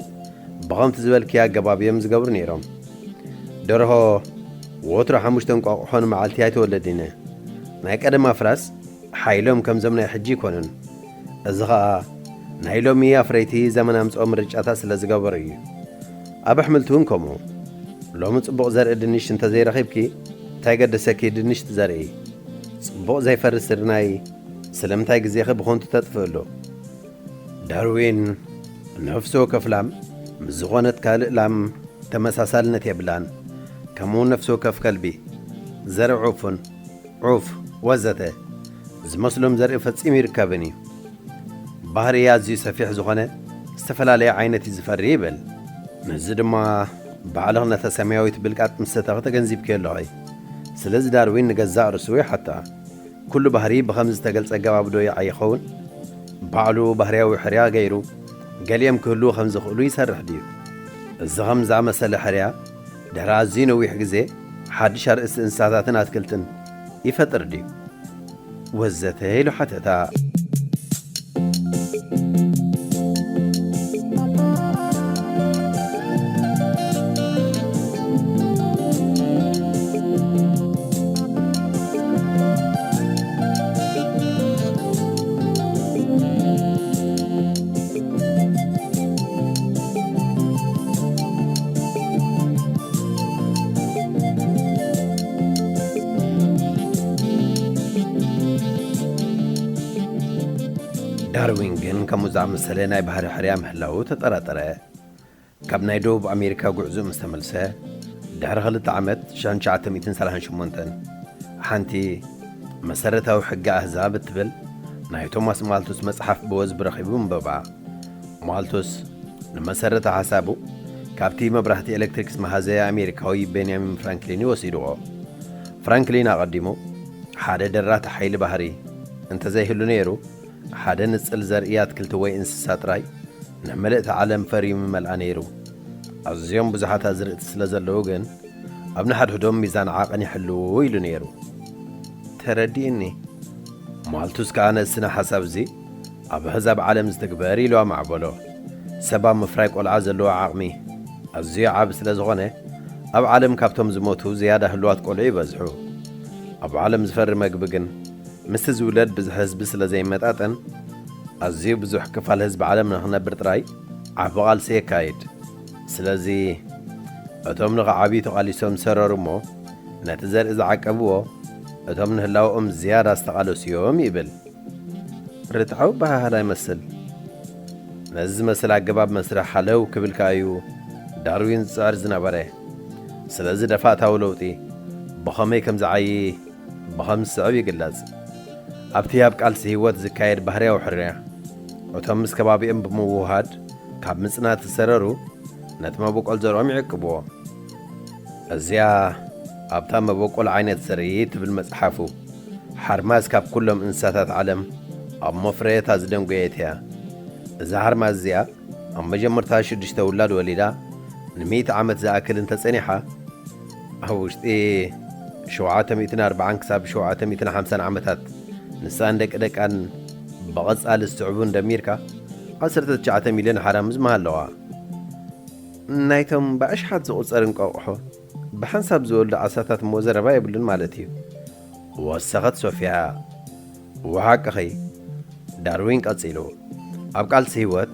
ብኸምቲ ዝበልክዮ ኣገባብ እዮም ዝገብሩ ነይሮም። ደርሆ ወትሩ ሓሙሽተ እንቋቑሖ ንመዓልቲ ኣይትወልድን እያ። ናይ ቀደም ኣፍራስ ሓይሎም ከምዞም ናይ ሕጂ ኣይኮኑን። እዚ ኸኣ ናይ ሎሚ ኣፍረይቲ ዘመን ኣምጽኦ ምርጫታት ስለ ዝገበሩ እዩ። ኣብ ኣሕምልቲ እውን ከምኡ። ሎሚ ጽቡቕ ዘርኢ ድንሽ እንተ ዘይረኺብኪ፣ እንታይ ገደሰኪ ድንሽ ትዘርኢ? ጽቡቕ ዘይፈሪ ስርናይ ስለምንታይ ግዜኺ ብኸንቱ ተጥፍእሉ? ዳርዊን፣ ነፍሲ ወከፍ ላም ምስ ዝኾነት ካልእ ላም ተመሳሳልነት የብላን። ከምኡ ነፍሲ ወከፍ ከልቢ፣ ዘርኢ ዑፉን፣ ዑፍ፣ ወዘተ ዝመስሎም ዘርኢ ፈጺሙ ይርከብን እዩ። ባህሪ ኣዝዩ ሰፊሕ ዝኾነ ዝተፈላለየ ዓይነት እዩ ዝፈሪ ይብል። ነዚ ድማ ባዕልኽ ነታ ሰማያዊት ብልቃጥ ምስ ሰተኺ ተገንዚብክዮ ኣለኺ። ስለዚ ዳርዊን ንገዛእ ርእሱ ይሓታ። ኩሉ ባህሪ ብኸምዚ ዝተገልጸ ኣገባብ ዶ ይዓይ ይኸውን? ባዕሉ ባህርያዊ ሕርያ ገይሩ ገሊኦም ክህልዉ ከም ዝኽእሉ ይሰርሕ ድዩ? እዚ ከም ዝኣመሰለ ሕርያ ድሕሪ ኣዝዩ ነዊሕ ግዜ ሓድሽ ኣርእስቲ እንስሳታትን ኣትክልትን ይፈጥር ድዩ? ወዘተ ኢሉ ሓተታ። ዳርዊን ግን ከምኡ ዝኣመሰለ ናይ ባህሪ ሕርያ ምህላዉ ተጠራጠረ። ካብ ናይ ደቡብ ኣሜሪካ ጉዕዞ ምስ ተመልሰ፣ ድሕሪ ክልተ ዓመት፣ ሽሕን ትሽዓተ ሚእትን ሰላሳን ሸሞንተን፣ ሓንቲ መሰረታዊ ሕጊ ኣህዛብ እትብል ናይ ቶማስ ማልቱስ መጽሓፍ ብወዝቢ ረኺቡ ኣንበባ። ማልቱስ ንመሰረታዊ ሓሳቡ ካብቲ መብራህቲ ኤሌክትሪክ ዝመሃዘ ኣሜሪካዊ ቤንያሚን ፍራንክሊን እዩ ወሲድዎ። ፍራንክሊን ኣቐዲሙ ሓደ ደራቲ ሓይሊ ባህሪ እንተዘይህሉ ነይሩ፣ ሓደ ንጽል ዘርኢ ኣትክልቲ ወይ እንስሳ ጥራይ ንመልእቲ ዓለም ፈርዩ ምመልኣ ነይሩ። ኣዝዮም ብዙሓት ኣዝርእቲ ስለ ዘለዉ ግን፣ ኣብ ንሓድሕዶም ሚዛን ዓቐን ይሕልዉ ኢሉ ነይሩ። ተረዲእኒ። ማልቱስ ከኣ ነዚ ስነ ሓሳብ እዚ ኣብ ኣህዛብ ዓለም ዝትግበር ኢሉ ኣማዕበሎ። ሰብ ኣብ ምፍራይ ቆልዓ ዘለዎ ዓቕሚ ኣዝዩ ዓቢ ስለ ዝኾነ፣ ኣብ ዓለም ካብቶም ዝሞቱ ዝያዳ ህሉዋት ቆልዑ ይበዝሑ። ኣብ ዓለም ዝፈሪ መግቢ ግን ምስቲ ዝውለድ ብዝሒ ህዝቢ ስለ ዘይመጣጠን፣ ኣዝዩ ብዙሕ ክፋል ህዝቢ ዓለም ንኽነብር ጥራይ ዓቢ ቃልሲ የካይድ። ስለዚ፣ እቶም ንኽዓብዩ ተቓሊሶም ዝሰረሩ እሞ፣ ነቲ ዘርኢ ዝዓቀብዎ፣ እቶም ንህላወኦም ዝያዳ ዝተቓለሱ እዮም ይብል። ርትዓዊ ኣበሃህላ ይመስል። ነዚ ዝመስል ኣገባብ መስርሕ ሃለው ክብል ከኣ እዩ ዳርዊን ዝጽዕር ዝነበረ። ስለዚ ደፋእታዊ ለውጢ ብኸመይ ከም ዝዓዪ ብኸም ዝስዕብ ይግለጽ። ኣብቲ ኣብ ቃልሲ ህይወት ዝካየድ ባህርያዊ ሕርያ፣ እቶም ምስ ከባቢኦም ብምውህሃድ ካብ ምጽናት ዝሰረሩ ነቲ መበቆል ዘርኦም ይዕቅብዎ። እዚኣ ኣብታ መበቆል ዓይነት ዘርኢ ትብል መጽሓፉ፣ ሓርማዝ ካብ ኩሎም እንስሳታት ዓለም ኣብ መፍረየታ ዝደንጎየት እያ። እዛ ሓርማዝ እዚኣ ኣብ መጀመርታ ሽዱሽተ ውላድ ወሊዳ ንሚእቲ ዓመት ዝኣክል እንተጸኒሓ፣ ኣብ ውሽጢ ሸውዓተ ሚእትን ኣርባዓን ክሳብ ሸውዓተ ሚእትን ሓምሳን ዓመታት ንሳን ደቂ ደቃን ብቐጻሊ ዝስዕቡን ደሚርካ ዓሰርተ ትሽዓተ ሚልዮን ሓራምዝ ምሃለዋ። ናይቶም ብኣሽሓት ዝቑጸር እንቋቑሖ ብሓንሳብ ዝወልዱ ዓሳታት እሞ ዘረባ የብሉን ማለት እዩ። ወሰኸት ሶፊያ። ወሓቅኺ። ዳርዊን ቀጺሉ፣ ኣብ ቃልሲ ህይወት፣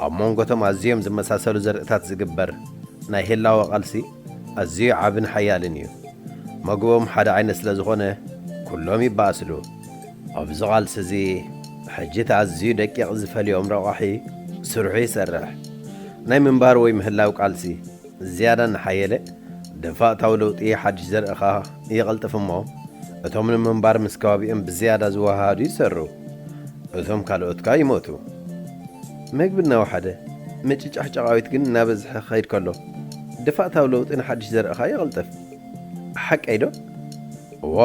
ኣብ መንጎቶም ኣዝዮም ዝመሳሰሉ ዘርእታት ዝግበር ናይ ህላወ ቃልሲ ኣዝዩ ዓብን ሓያልን እዩ። መግቦም ሓደ ዓይነት ስለ ዝኾነ፣ ኩሎም ይበኣስሉ። ኣብዚ ቃልሲ እዚ፣ ሕጂ እቲ ኣዝዩ ደቂቕ ዝፈልዮም ረቋሒ ስርሑ ይሰርሕ። ናይ ምንባር ወይ ምህላው ቃልሲ ዝያዳ እናሓየለ፣ ደፋእታዊ ለውጢ ሓድሽ ዘርእኻ ይቕልጥፍ እሞ፣ እቶም ንምንባር ምስ ከባቢኦም ብዝያዳ ዝወሃሃዱ ይሰሩ፣ እቶም ካልኦት ከኣ ይሞቱ። መግቢ እናወሓደ፣ ምጭጫሕ ጨቓዊት ግን እናበዝሐ ክኸይድ ከሎ፣ ደፋእታዊ ለውጢ ንሓድሽ ዘርእኻ ይቕልጥፍ። ሓቀይ ዶ? እዋ፣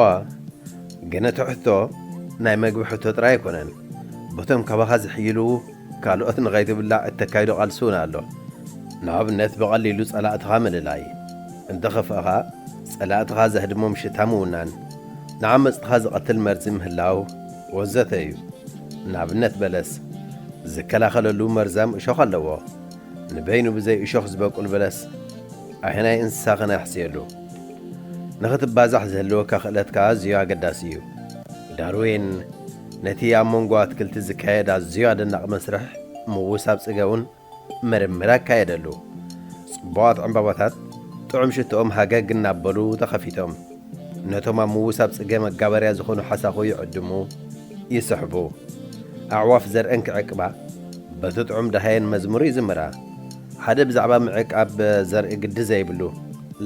ግን እቲ ሕቶ ናይ መግቢ ሕቶ ጥራይ ኣይኮነን። በቶም ካባኻ ዝሕይሉ ካልኦት ንኸይትብላዕ እተካይዶ ቃልሲ እውን ኣሎ። ንኣብነት፣ ብቐሊሉ ጸላእትኻ ምልላይ፣ እንተኸፍእኻ ጸላእትኻ ዘህድሞም ሽታ ምውናን፣ ንዓመጽትኻ ዝቐትል መርዚ ምህላው ወዘተ እዩ። ንኣብነት፣ በለስ ዝከላኸለሉ መርዛም እሾኽ ኣለዎ። ንበይኑ ብዘይ እሾኽ ዝበቁል በለስ ኣየናይ እንስሳ ኸነሕስየሉ? ንኽትባዛሕ ዝህልወካ ክእለት ከኣ ኣዝዩ ኣገዳሲ እዩ። ዳርዊን ነቲ ኣብ መንጎ ኣትክልቲ ዝካየድ ኣዝዩ ኣደናቒ መስርሕ ምውሳብ ጽገ እውን ምርምር ኣካየደሉ። ጽቡቓት ዕምባባታት ጥዑም ሽትኦም ሃገግ እናበሉ ተኸፊቶም፣ ነቶም ኣብ ምውሳብ ጽገ መጋበርያ ዝኾኑ ሓሳኹ ይዕድሙ፣ ይስሕቡ። ኣዕዋፍ ዘርእን ክዕቅባ፣ በቲ ጥዑም ደሃየን መዝሙር ይዝምራ። ሓደ ብዛዕባ ምዕቃብ ዘርኢ ግዲ ዘይብሉ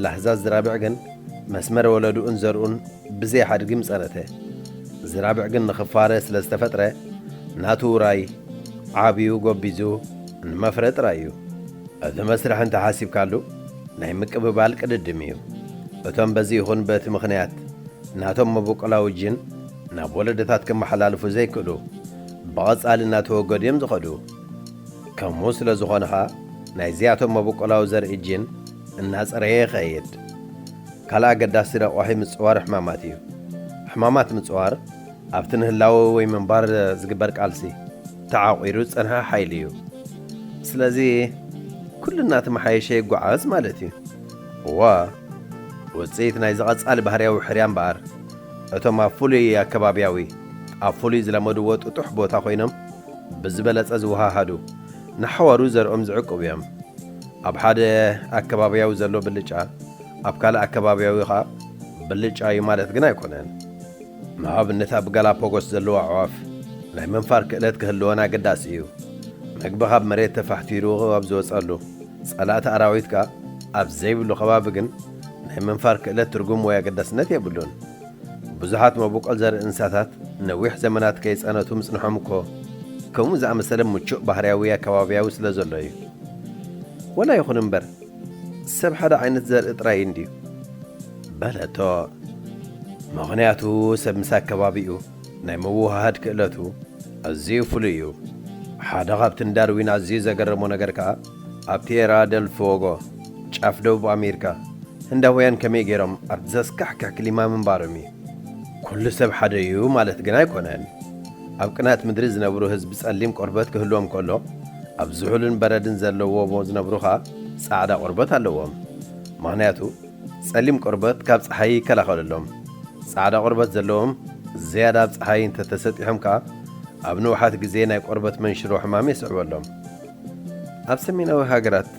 ላህዛ ዝራብዕ ግን፣ መስመር ወለዱኡን ዘርኡን ብዘይ ሓድጊ ምጸነተ። ዝራብዕ ግን ንኽፋረ ስለ ዝተፈጥረ፣ ናቱ ውራይ ዓብዩ ጎቢዙ ንመፍረ ጥራይ እዩ። እቲ መስርሕ እንተሓሲብካሉ፣ ናይ ምቅብባል ቅድድም እዩ። እቶም በዚ ይኹን በቲ ምኽንያት ናቶም መበቆላዊ ጂን ናብ ወለዶታት ከመሓላልፉ ዘይክእሉ፣ ብቐጻሊ እናተወገዱ እዮም ዝኸዱ። ከምኡ ስለ ዝኾነ ኸኣ፣ ናይዚኣቶም መበቆላዊ ዘርኢ ጂን እናጸረየ ይኸይድ። ካልእ ኣገዳሲ ረቋሒ ምጽዋር ሕማማት እዩ። ሕማማት ምጽዋር ኣብቲ ንህላወ ወይ ምንባር ዝግበር ቃልሲ ተዓቑሩ ዝጸንሐ ሓይሊ እዩ። ስለዚ፣ ኩሉ እናተመሓየሸ ይጓዓዝ ማለት እዩ። እወ፣ ውጽኢት ናይዚ ቀጻሊ ባህርያዊ ሕርያ እምበኣር፣ እቶም ኣብ ፍሉይ ኣከባብያዊ፣ ኣብ ፍሉይ ዝለመድዎ ጥጡሕ ቦታ ኮይኖም ብዝበለጸ ዝወሃሃዱ፣ ንሓዋሩ ዘርኦም ዝዕቅቡ እዮም። ኣብ ሓደ ኣከባብያዊ ዘሎ ብልጫ፣ ኣብ ካልእ ኣከባብያዊ ኸኣ ብልጫ እዩ ማለት ግን ኣይኮነን። ንኣብነት፣ ኣብ ጋላፓጎስ ዘለዋ ኣዕዋፍ፣ ናይ ምንፋር ክእለት ክህልወን ኣገዳሲ እዩ። መግቢ ካብ መሬት ተፋሕቲሩ ኣብ ዝወጸሉ፣ ጸላእቲ ኣራዊት ከኣ ኣብ ዘይብሉ ከባቢ ግን ናይ ምንፋር ክእለት ትርጉም ወይ ኣገዳስነት የብሉን። ብዙሓት መበቆል ዘርኢ እንስሳታት ነዊሕ ዘመናት ከይጸነቱ ምጽንሖም እኮ ከምኡ ዝኣመሰለ ምቹእ ባህርያዊ ኣከባብያዊ ስለ ዘሎ እዩ። ወላ ይኹን እምበር፣ ሰብ ሓደ ዓይነት ዘርኢ ጥራይ እንድዩ በለቶ። ምኽንያቱ ሰብ ምስ ኣከባቢኡ ናይ ምውህሃድ ክእለቱ ኣዝዩ ፍሉይ እዩ። ሓደ ካብቲ ንዳርዊን ኣዝዩ ዘገረሞ ነገር ከኣ ኣብ ቲየራ ደል ፎጎ፣ ጫፍ ደቡብ ኣሜሪካ፣ ህንዳውያን ከመይ ገይሮም ኣብቲ ዘስካሕክሕ ክሊማ ምንባሮም እዩ። ኩሉ ሰብ ሓደ እዩ ማለት ግን ኣይኮነን። ኣብ ቅናት ምድሪ ዝነብሩ ህዝቢ ጸሊም ቆርበት ክህልዎም ከሎ፣ ኣብ ዝሑልን በረድን ዘለዎ ቦ ዝነብሩ ኸኣ ጻዕዳ ቆርበት ኣለዎም። ምኽንያቱ ጸሊም ቆርበት ካብ ጸሓይ ይከላኸለሎም። ጻዕዳ ቆርበት ዘለዎም ዝያዳ ኣብ ጸሓይ እንተተሰጢሖም ከኣ ኣብ ንውሓት ግዜ ናይ ቆርበት መንሽሮ ሕማም የስዕበሎም። ኣብ ሰሜናዊ ሃገራት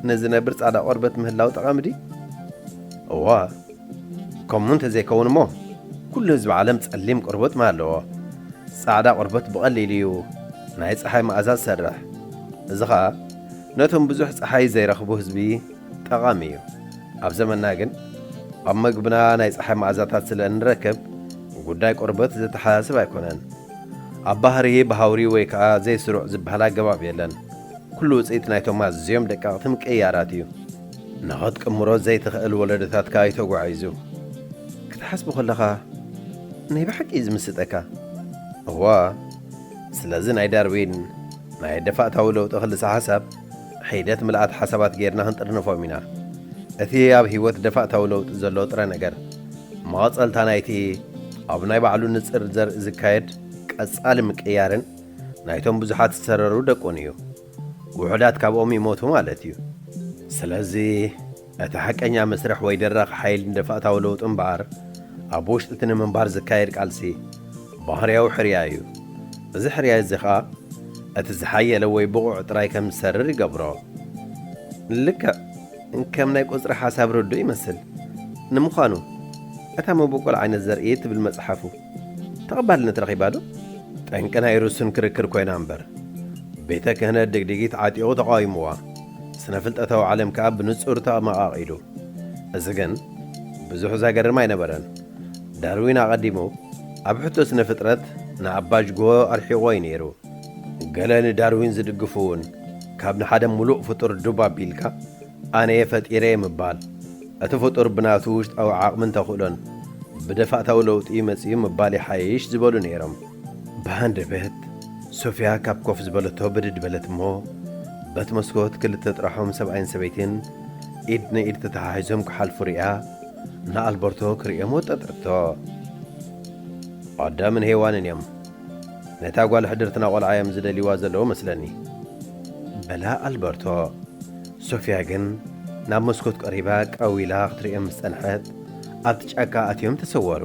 ንዝነብር ጻዕዳ ቆርበት ምህላው ጠቓሚ ድዩ? እዋ፣ ከምኡ እንተዘይከውን እሞ፣ ኩሉ ህዝቢ ዓለም ጸሊም ቆርበት ምሃለዎ። ጻዕዳ ቆርበት ብቐሊሉ እዩ ናይ ጸሓይ መኣዛ ዝሰርሕ። እዚ ኸኣ ነቶም ብዙሕ ጸሓይ ዘይረኽቡ ህዝቢ ጠቓሚ እዩ። ኣብ ዘመንና ግን ኣብ መግብና ናይ ጸሓይ መኣዛታት ስለ እንረክብ፣ ጉዳይ ቆርበት ዘተሓሳስብ ኣይኮነን። ኣብ ባህሪ ብሃውሪ ወይ ከኣ ዘይስሩዕ ዝበሃል ኣገባብ የለን። ኩሉ ውጽኢት ናይቶም ኣዝዮም ደቀቕቲ ምቅይያራት እዩ። ንኸትቅምሮ ዘይትኽእል ወለዶታት ከኣ እዩ ተጓዒዙ። ክትሓስቦ ከለኻ ናይ ብሓቂ እዩ ዝምስጠካ። እዋ፣ ስለዚ ናይ ዳርዊን ናይ ደፋእታዊ ለውጢ ክልሰ ሓሳብ ሒደት ምልኣት ሓሳባት ጌርና ክንጥርንፎም ኢና። እቲ ኣብ ህይወት ደፋእታዊ ለውጢ ዘሎ ጥረ ነገር፣ መቐጸልታ ናይቲ ኣብ ናይ ባዕሉ ንጽር ዘርኢ ዝካየድ ቀጻሊ ምቅያርን ናይቶም ብዙሓት ዝተረሩ ደቁን እዩ። ውሑዳት ካብኦም ይሞቱ ማለት እዩ። ስለዚ እቲ ሓቀኛ መስርሕ ወይ ደራኺ ሓይሊ ንደፋእታዊ ለውጢ እምበኣር፣ ኣብ ውሽጢ እቲ ንምንባር ዝካየድ ቃልሲ ባህርያዊ ሕርያ እዩ። እዚ ሕርያ እዚ ኸኣ እቲ ዝሓየለ ወይ ብቑዕ ጥራይ ከም ዝሰርር ይገብሮ። ልክዕ ከም ናይ ቁጽሪ ሓሳብ ርዱእ ይመስል። ንምዃኑ፣ እታ መበቆል ዓይነት ዘርኢ ትብል መጽሓፉ ተቐባልነት ረኺባ ዶ? ጠንቂ ናይ ርሱን ክርክር ኮይና እምበር፣ ቤተ ክህነት ድግዲጊት ዓጢቑ ተቓዊምዋ፣ ስነ ፍልጠታዊ ዓለም ከኣ ብንጹር ተመቓቒሉ። እዚ ግን ብዙሕ ዘገርም ኣይነበረን። ዳርዊን ኣቐዲሙ ኣብ ሕቶ ስነ ፍጥረት ንኣባጅጎ ኣርሒቑዎ እዩ ነይሩ። ገለ ንዳርዊን ዝድግፉ እውን፣ ካብ ንሓደ ምሉእ ፍጡር ዱብ ኣቢልካ ኣነ እየ ፈጢረየ ምባል፣ እቲ ፍጡር ብናቱ ውሽጣዊ ዓቕምን ተኽእሎን ብደፋእታዊ ለውጢ እዩ መጺኡ ምባል ይሓይሽ ዝበሉ ነይሮም። ብሃንደበት ሶፊያ ካብ ኮፍ ዝበለቶ ብድድ በለት እሞ፣ በት መስኮት ክልተ ጥራሖም ሰብኣይን ሰበይትን ኢድ ንኢድ ተተሓሒዞም ክሓልፉ ርእያ፣ ንኣልበርቶ ክርእዮም ወጠጠቶ። ኣዳምን ሄዋንን እዮም። ነታ ጓል ሕድርትና ቆልዓ እዮም ዝደልይዋ ዘለዉ መስለኒ፣ በላ ኣልበርቶ። ሶፊያ ግን ናብ መስኮት ቀሪባ ቀው ኢላ ክትርእዮም ምስ ጸንሐት፣ ኣብቲ ጫካ ኣትዮም ተሰወሩ።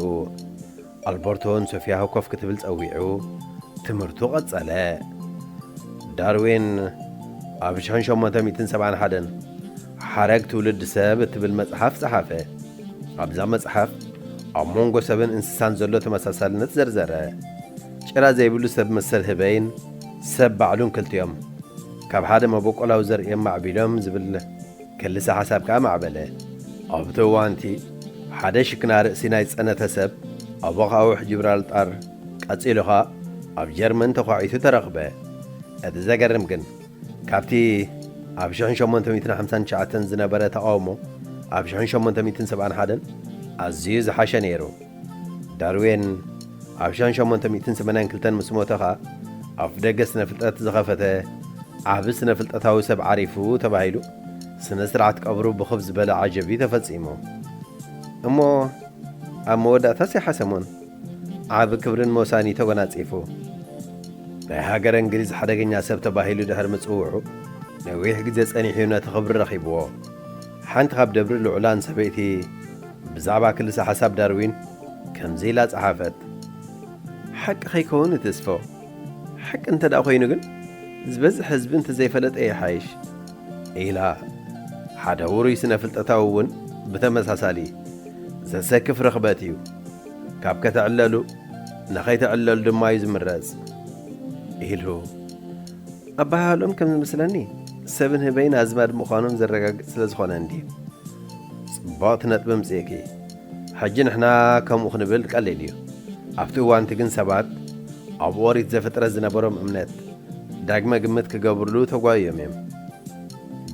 ኣልበርቶ ንሶፊያ ኮፍ ክትብል ጸዊዑ፣ ትምህርቱ ቀጸለ። ዳርዊን ኣብ ሽሕን ሸሞንተ ሚእትን ሰብዓን ሓደን ሓረግ ትውልድ ሰብ እትብል መጽሓፍ ጸሓፈ። ኣብዛ መጽሓፍ ኣብ መንጎ ሰብን እንስሳን ዘሎ ተመሳሳልነት ዘርዘረ። ጭራ ዘይብሉ ሰብ መሰል ህበይን ሰብ ባዕሉን ክልቲኦም ካብ ሓደ መበቆላዊ ዘርእዮም ማዕቢሎም ዝብል ክልሰ ሓሳብ ከኣ ማዕበለ። ኣብቲ እዋንቲ ሓደ ሽክና ርእሲ ናይ ዝጸነተ ሰብ ኣብ ኣኻውሕ ጂብራልጣር፣ ቀጺሉ ኸኣ ኣብ ጀርመን ተዃዒቱ ተረኽበ። እቲ ዘገርም ግን፣ ካብቲ ኣብ ሽሕን ሸሞንተ ሚእትን ሓምሳን ትሽዓተን ዝነበረ ተቓውሞ ኣብ ሽሕን ሸሞንተ ሚእትን ሰብዓን ሓደን ኣዝዩ ዝሓሸ ነይሩ። ዳርዊን ኣብ ሽሕን ሸሞንተ ሚእትን ሰማንያን ክልተን ምስ ሞተ ኸኣ፣ ኣፍደገ ስነ ፍልጠት ዝኸፈተ ዓቢ ስነ ፍልጠታዊ ሰብ ዓሪፉ ተባሂሉ ስነ ስርዓት ቀብሩ ብኽብ ዝበለ ዓጀብ እዩ ተፈጺሙ። እሞ ኣብ መወዳእታስ ይሓሰሞን ዓቢ ክብርን ሞሳን እዩ ተጎናጺፉ። ናይ ሃገረ እንግሊዝ ሓደገኛ ሰብ ተባሂሉ ድሕሪ ምጽውዑ፣ ነዊሕ ግዜ ጸኒሑ ነቲ ክብሪ ረኺብዎ። ሓንቲ ካብ ደብሪ ልዑላን ሰበይቲ ብዛዕባ ክልሰ ሓሳብ ዳርዊን ከምዚ ኢላ ጸሓፈት፣ ሓቂ ከይከውን እትስፎ፣ ሓቂ እንተ ደኣ ኮይኑ ግን፣ ዝበዝሕ ህዝቢ እንተ ዘይፈለጠ ይሓይሽ፣ ኢላ። ሓደ ውሩይ ስነ ፍልጠታዊ እውን ብተመሳሳሊ ዘሰክፍ ርኽበት እዩ። ካብ ከተዕለሉ፣ ንኸይትዕለሉ ድማ እዩ ዝምረጽ። ኢሉ። ኣበሃህልኦም ከም ዝመስለኒ ሰብን ህበይን ኣዝማድ ምዃኖም ዘረጋግጽ ስለ ዝኾነ እንድዩ። ጽቡቕቲ ነጥቢ ኣምጺእኪ። ሕጂ ንሕና ከምኡ ክንብል ቀሊል እዩ። ኣብቲ እዋንቲ ግን ሰባት ኣብ ኦሪት ዘፍጥረት ዝነበሮም እምነት ዳግመ ግምት ክገብርሉ ተጓይዮም እዮም።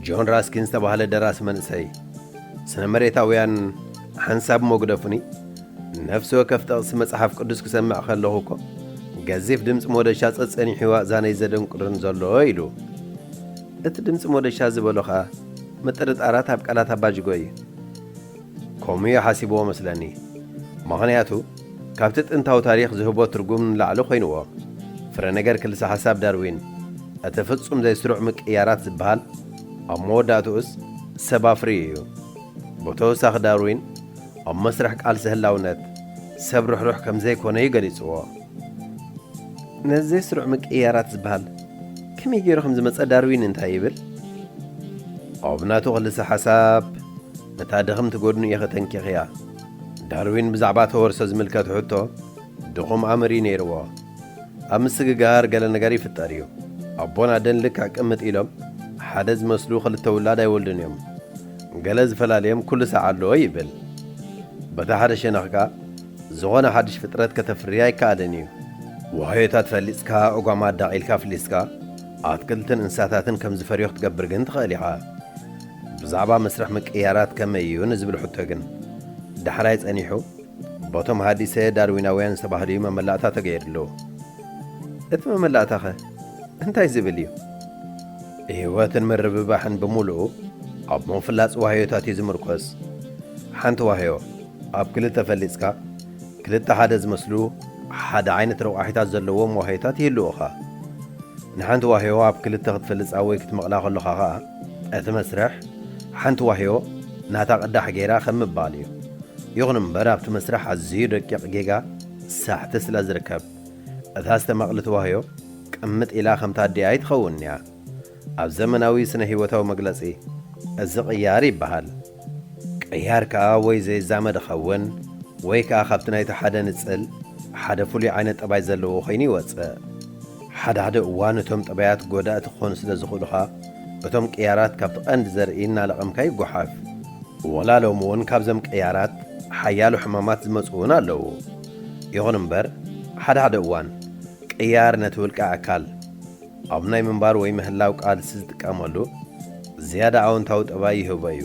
ጆን ራስኪን ዝተባህለ ደራሲ መንእሰይ፣ ስነ መሬታውያን ሓንሳብ ሞግደፉኒ፣ ነፍሲ ወከፍ ጥቕሲ መጽሓፍ ቅዱስ ክሰምዕ ከለኹ እኮ ገዚፍ ድምፂ ሞደሻ ጸጸኒሑ ኣእዛነይ ዘደንቁርን ዘሎ ኢሉ። እቲ ድምፂ ሞደሻ ዝበሎ ኸኣ ምጥርጣራት ኣብ ቃላት ኣባጅጎ እዩ። ከምኡ እዩ ሓሲብዎ መስለኒ። ምኽንያቱ ካብቲ ጥንታዊ ታሪኽ ዝህቦ ትርጉም ንላዕሊ ኮይንዎ። ፍረ ነገር ክልሰ ሓሳብ ዳርዊን፣ እቲ ፍጹም ዘይስሩዕ ምቅያራት ዝበሃል፣ ኣብ መወዳእትኡስ ሰብ ኣፍርዩ እዩ። ብተወሳኺ ዳርዊን ኣብ መስርሕ ቃልሲ ህላውነት ሰብ ርሕሩሕ ከም ዘይኮነ እዩ ገሊጽዎ። ነዚ ዘይስሩዕ ምቅያራት ዝበሃል ከመይ ገይሩ ከም ዝመጸ ዳርዊን እንታይ ይብል? ኣብ ናቱ ክልሰ ሓሳብ፣ ነታ ድኽምቲ ጎድኑ ኢኺ ተንኪኽያ። ዳርዊን ብዛዕባ ተወርሶ ዝምልከት ሕቶ ድኹም ኣምር እዩ ነይርዎ። ኣብ ምስግጋር ገለ ነገር ይፍጠር እዩ። ኣቦን ኣደን ልክዕ ቅምጥ ኢሎም ሓደ ዝመስሉ ክልተ ውላድ ኣይወልዱን እዮም። ገለ ዝፈላልዮም ኩሉ ሳዕ ኣሎ ይብል። በታ ሓደ ሸነኽ ከኣ ዝኾነ ሓድሽ ፍጥረት ከተፍሪ ኣይከኣልን እዩ። ዋህዮታት ፈሊጽካ፣ እጓማት ዳቒልካ ፍሊስካ፣ ኣትክልትን እንስሳታትን ከም ዝፈርዩ ክትገብር ግን ትኽእል ኢኻ። ብዛዕባ መስርሕ ምቅያራት ከመይ እዩ ንዝብል ሕቶ ግን፣ ዳሕራይ ጸኒሑ፣ በቶም ሃዲሰ ዳርዊናውያን ዝተባህሉ እዩ መመላእታ ተገይርሉ። እቲ መመላእታኸ እንታይ ዝብል እዩ? ህይወትን ምርብባሕን ብምሉኡ ኣብ ምፍላጽ ዋህዮታት እዩ ዝምርኮስ። ሓንቲ ዋህዮ ኣብ ክልተ ፈሊጽካ፣ ክልተ ሓደ ዝመስሉ ሓደ ዓይነት ረቋሒታት ዘለዎም ዋህዮታት ይህልኡኻ። ንሓንቲ ዋህዮ ኣብ ክልተ ክትፈልጻ ወይ ክትመቕላ ከለኻ ኸኣ፣ እቲ መስርሕ ሓንቲ ዋህዮ ናታ ቅዳሕ ገይራ ከም ምባል እዩ። ይኹን እምበር፣ ኣብቲ መስርሕ ኣዝዩ ደቂቕ ጌጋ ሳሕቲ ስለ ዝርከብ፣ እታ ዝተመቕለት ዋህዮ ቅምጥ ኢላ ከምታ ኣዲኣ ኣይትኸውን እያ። ኣብ ዘመናዊ ስነ ህይወታዊ መግለጺ፣ እዚ ቅያር ይበሃል። ቅያር ከኣ ወይ ዘይዛመድ ይኸውን፣ ወይ ከኣ ካብቲ ናይቲ ሓደ ንጽል፣ ሓደ ፍሉይ ዓይነት ጠባይ ዘለዎ ኮይኑ ይወጽእ። ሓደ ሓደ እዋን እቶም ጠባያት ጎዳእቲ ክኾኑ ስለ ዝኽእሉ ኸኣ፣ እቶም ቅያራት ካብቲ ቀንዲ ዘርኢ እናለቐምካ ይጓሓፍ። ወላ ሎሚ እውን ካብዞም ቅያራት ሓያሎ ሕማማት ዝመጹ እውን ኣለዉ። ይኹን እምበር፣ ሓደ ሓደ እዋን ቅያር ነቲ ውልቃዊ ኣካል ኣብ ናይ ምንባር ወይ ምህላው ቃልሲ ዝጥቀመሉ ዝያዳ ኣወንታዊ ጠባይ ይህቦ እዩ።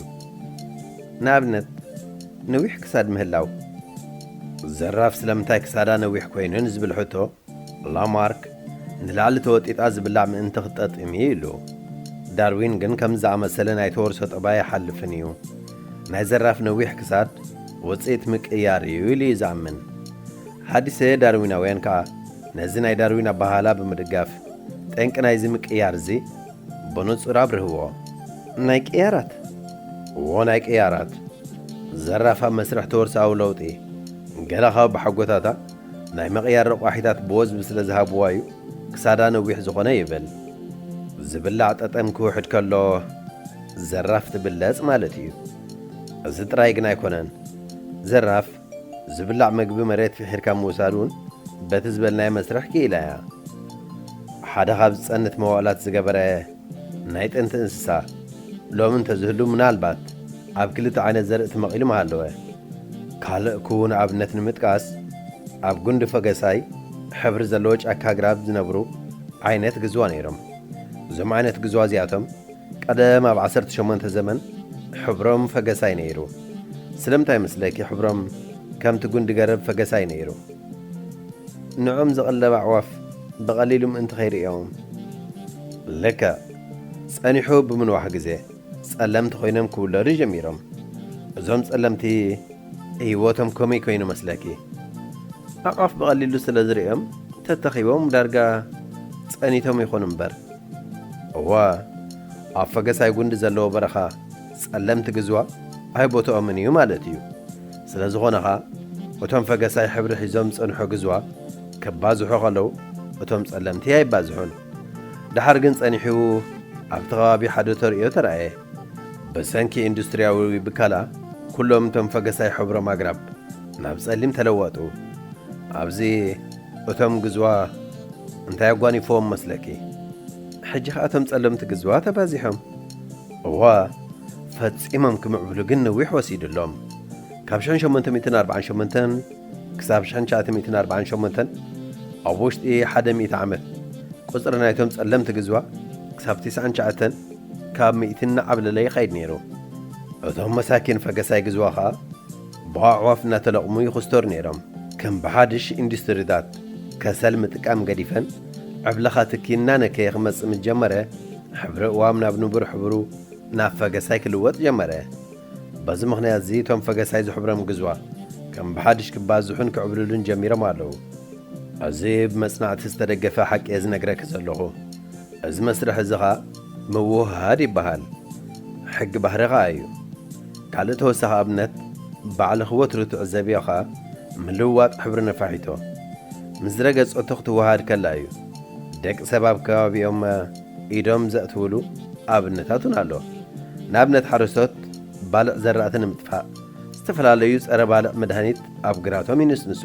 ንኣብነት፣ ነዊሕ ክሳድ ምህላው። ዘራፍ ስለምንታይ ክሳዳ ነዊሕ ኮይኑ ንዝብል ሕቶ፣ ላማርክ ንላዕሊ ተወጢጣ ዝብላዕ ምእንቲ ክትጠጥም እዩ ኢሉ። ዳርዊን ግን ከምዚ ዝኣመሰለ ናይ ተወርሶ ጠባይ ኣይሓልፍን እዩ። ናይ ዘራፍ ነዊሕ ክሳድ ውጽኢት ምቅያር እዩ ኢሉ እዩ ዝኣምን። ሓዲሰ ዳርዊናውያን ከኣ ነዚ ናይ ዳርዊን ኣበሃህላ ብምድጋፍ፣ ጠንቂ ናይዚ ምቅያር እዚ ብንጹር ኣብርህዎ። ናይ ቅያራት? እዎ፣ ናይ ቅያራት። ዘራፍ ኣብ መስርሕ ተወርሶኣዊ ለውጢ፣ ገለ ካብ ብሓጎታታ ናይ ምቕያር ረቋሒታት ብወዝቢ ስለ ዝሃብዋ እዩ ክሳዳ ነዊሕ ዝኾነ ይብል። ዝብላዕ ጠጠም ክውሕድ ከሎ ዘራፍ ትብለጽ ማለት እዩ። እዚ ጥራይ ግን ኣይኮነን። ዘራፍ ዝብላዕ መግቢ መሬት ፍሒርካ ምውሳድ እውን በቲ ዝበልናዮ መስርሕ ክኢላ እያ። ሓደ ካብ ዝጸንት መዋእላት ዝገበረ ናይ ጥንቲ እንስሳ ሎሚ እንተዝህሉ፣ ምናልባት ኣብ ክልተ ዓይነት ዘርኢ ተመቒሉ ምሃለወ። ካልእ ክውን ኣብነት ንምጥቃስ፣ ኣብ ጉንዲ ፈገሳይ ሕብሪ ዘለዎ ጫካ ኣግራብ ዝነብሩ ዓይነት ግዝዋ ነይሮም። እዞም ዓይነት ግዝዋ እዚኣቶም ቀደም ኣብ ዓሰርተ ሸሞንተ ዘመን ሕብሮም ፈገሳይ ነይሩ። ስለምንታይ መስለኪ ሕብሮም ከምቲ ጉንዲ ገረብ ፈገሳይ ነይሩ? ንዖም ዝቐለባ ኣዕዋፍ ብቐሊሉ ምእንቲ ከይርእዮም። ልክዕ፣ ጸኒሑ ብምንዋሕ ግዜ ጸለምቲ ኮይኖም ክውለዱ ጀሚሮም። እዞም ጸለምቲ ህይወቶም ከመይ ኮይኑ መስለኪ? ኣዕዋፍ ብቐሊሉ ስለ ዝርእዮም ተተኺቦም ዳርጋ ጸኒቶም ይኹኑ እምበር። እወ፣ ኣብ ፈገሳይ ጉንዲ ዘለዎ በረኻ ጸለምቲ ግዝዋ ኣይቦትኦምን እዩ ማለት እዩ። ስለ ዝኾነ ኸኣ፣ እቶም ፈገሳይ ሕብሪ ሒዞም ዝጸንሑ ግዝዋ ክባዝሑ ከለዉ፣ እቶም ጸለምቲ ኣይባዝሑን። ደሓር ግን ጸኒሑ ኣብቲ ከባቢ ሓደ ተርእዮ ተራእየ። ብሰንኪ ኢንዱስትርያዊ ብከላ፣ ኩሎም እቶም ፈገሳይ ሕብሮም ኣግራብ ናብ ጸሊም ተለወጡ። ኣብዚ እቶም ግዝዋ እንታይ ኣጓኒፍዎም መስለኪ? ሕጂ ኸኣ እቶም ጸለምቲ ግዝዋ ተባዚሖም። እወ፣ ፈጺሞም ክምዕብሉ ግን ነዊሕ ወሲዱሎም። ካብ ሽሕን ሸሞንተ ሚእትን ኣርባዓን ሸሞንተን ክሳብ ሽሕን ትሽዓተ ሚእትን ኣርባዓን ሸሞንተን፣ ኣብ ውሽጢ ሓደ ሚእቲ ዓመት፣ ቁጽሪ ናይቶም ጸለምቲ ግዝዋ ክሳብ ትስዓን ትሽዓተን ካብ ሚእቲ እናዓብለለ ይኸይድ ነይሩ። እቶም መሳኪን ፈገሳይ ግዝዋ ኸኣ ብኣዕዋፍ እናተለቕሙ ይኹስተሩ ነይሮም። ከም ብሓድሽ ኢንዱስትሪታት ከሰል ምጥቃም ገዲፈን፣ ዕብለኻ ትኪ እናነከየ ክመጽእ ምስ ጀመረ፣ ሕብሪ እዋም ናብ ንቡር ሕብሩ ናብ ፈገሳይ ክልወጥ ጀመረ። በዚ ምኽንያት እዚ እቶም ፈገሳይ ዝሕብሮም ግዝዋ ከም ብሓድሽ ክባዝሑን ክዕብልሉን ጀሚሮም ኣለዉ። እዚ ብመጽናዕቲ ዝተደገፈ ሓቂ እየ ዝነግረኪ ዘለኹ። እዚ መስርሕ እዚ ኸኣ ምውህሃድ ይበሃል። ሕጊ ባህሪ ኸኣ እዩ። ካልእ ተወሳኺ ኣብነት፣ ባዕልኺ ወትሩ ትዕዘብዮ ኸኣ ምልውዋጥ ሕብሪ ነፋሒቶ። ምስ ዝረገጸቶ ክትወሃሃድ ከላ እዩ። ደቂ ሰብ ኣብ ከባቢኦም ኢዶም ዘእትውሉ ኣብነታት እውን ኣሎ። ንኣብነት ሓረስቶት ባልዕ ዘራእቲ ንምጥፋእ ዝተፈላለዩ ጸረ ባልዕ መድሃኒት ኣብ ግራቶም ይንስንሱ።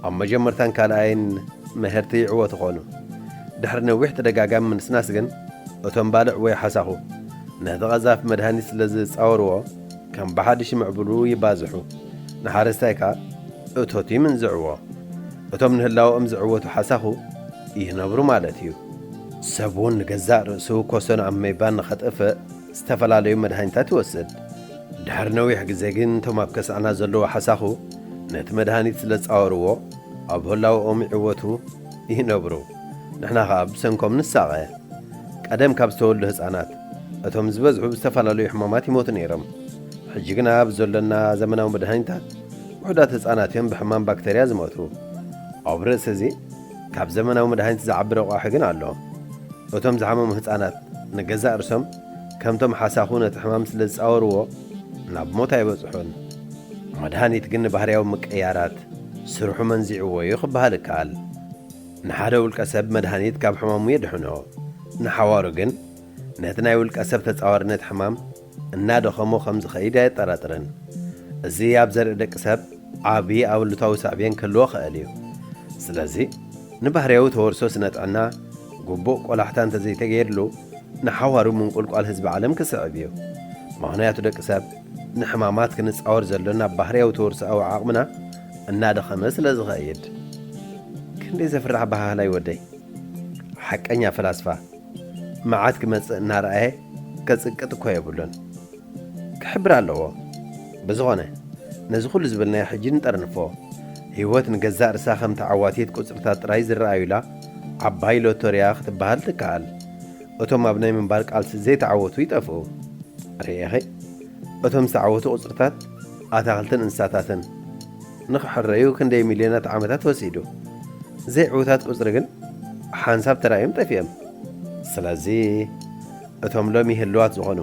ኣብ መጀመርታን ካልኣይን ምህርቲ ይዕወቱ ኾኑ። ድሕሪ ነዊሕ ተደጋጋሚ ምንስናስ ግን እቶም ባልዕ ወይ ሓሳኹ ነቲ ቀዛፊ መድሃኒት ስለ ዝጻወርዎ ከም ብሓድሽ ይምዕብሉ ይባዝሑ። ንሓረስታይ ከኣ እቶት ይምንዝዕዎ። እቶም ንህላወኦም ዝዕወቱ ሓሳኹ ይነብሩ ማለት እዩ። ሰብ እውን ንገዛእ ርእሱ ኮሶን ኣሜባን ንኸጥፍእ ዝተፈላለዩ መድሃኒታት ይወስድ። ድሕሪ ነዊሕ ግዜ ግን እቶም ኣብ ከስዐና ዘለዉ ሓሳኹ ነቲ መድሃኒት ስለ ዝጻወርዎ ኣብ ህላወኦም ይዕወቱ ይነብሩ። ንሕና ኸኣ ብሰንኮም ንሳቐ። ቀደም ካብ ዝተወልዱ ህጻናት እቶም ዝበዝሑ ብዝተፈላለዩ ሕማማት ይሞቱ ነይሮም። ሕጂ ግና ብዘሎና ዘመናዊ መድሃኒታት ውሑዳት ህጻናት እዮም ብሕማም ባክተርያ ዝሞቱ። ኣብ ርእሲ እዚ ካብ ዘመናዊ መድሃኒት ዝዓቢ ረቋሒ ግን ኣሎ። እቶም ዝሓመሙ ህጻናት ንገዛእ ርእሶም ከምቶም ሓሳኹ ነቲ ሕማም ስለ ዝጻወርዎ ናብ ሞት ኣይበጽሑን። መድሃኒት ግን ንባህርያዊ ምቅያራት ስርሑ መንዚዕዎ እዩ ክበሃል ይከኣል። ንሓደ ውልቀ ሰብ መድሃኒት ካብ ሕማሙ የድሕኖ። ንሓዋሩ ግን ነቲ ናይ ውልቀ ሰብ ተጻዋርነት ሕማም እናደኸሞ ከም ዝኸይድ ኣየጠራጥርን። እዚ ኣብ ዘርኢ ደቂ ሰብ ዓቢ ኣሉታዊ ሳዕቤን ክህልዎ ክእል እዩ። ስለዚ ንባህርያዊ ተወርሶ ስነ ጥዕና ግቡእ ቆላሕታ እንተዘይተገይርሉ ንሓዋሩ ምንቁልቋል ህዝቢ ዓለም ክስዕብ እዩ። ምኽንያቱ ደቂ ሰብ ንሕማማት ክንጻወር ዘሎና ባህርያዊ ተወርሶኣዊ ዓቕምና እናደኸመ ስለ ዝኸይድ። ክንደይ ዘፍርሕ ኣበሃህላ እዩ ወደይ። ሓቀኛ ፈላስፋ መዓት ክመጽእ እናረኣየ ከጽቅጥ እኮ የብሉን። ክሕብር ኣለዎ። ብዝኾነ ነዚ ኩሉ ዝበልናዮ ሕጂ ንጠርንፎ። ህይወት ንገዛእ ርእሳ ከም ተዓዋቲት ቁጽርታት ጥራይ ዝረኣዩላ ዓባይ ሎቶርያ ክትበሃል ትከኣል። እቶም ኣብ ናይ ምንባር ቃልሲ ዘይተዓወቱ ይጠፍኡ። ርኢኺ? እቶም ዝተዓወቱ ቁጽርታት ኣታኽልትን እንስሳታትን ንኽሕረዩ ክንደይ ሚልዮናት ዓመታት ወሲዱ። ዘይዕዉታት ቁጽሪ ግን ሓንሳብ ተራእዮም ጠፊኦም። ስለዚ እቶም ሎሚ ህልዋት ዝኾኑ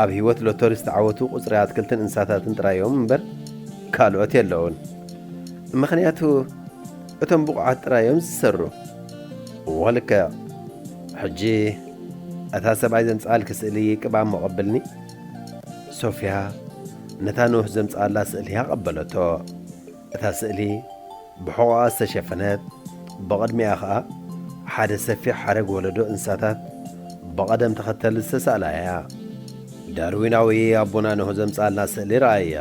ኣብ ህይወት ሎቶሪ ዝተዓወቱ ቁጽሪ ኣትክልትን እንስሳታትን ጥራይ እዮም እምበር ካልኦት የለውን። ምኽንያቱ እቶም ብቑዓት ጥራይ እዮም ዝሰሩ። እወ ልክዕ። ሕጂ እታ ሰብኣይ ዘምጽኣልኪ ስእሊ ቅብኣ እሞ ቀብልኒ። ሶፍያ ነታ ኖህ ዘምጽኣላ ስእሊ ኣቐበለቶ። እታ ስእሊ ብሕቖኣ ዝተሸፈነት፣ ብቕድሚኣ ኸኣ ሓደ ሰፊሕ ሓረግ ወለዶ እንስሳታት ብቐደም ተኸተል ዝተሳእላ እያ። ዳርዊናዊ ኣቦና ኖህ ዘምጽኣልና ስእሊ ረኣያ።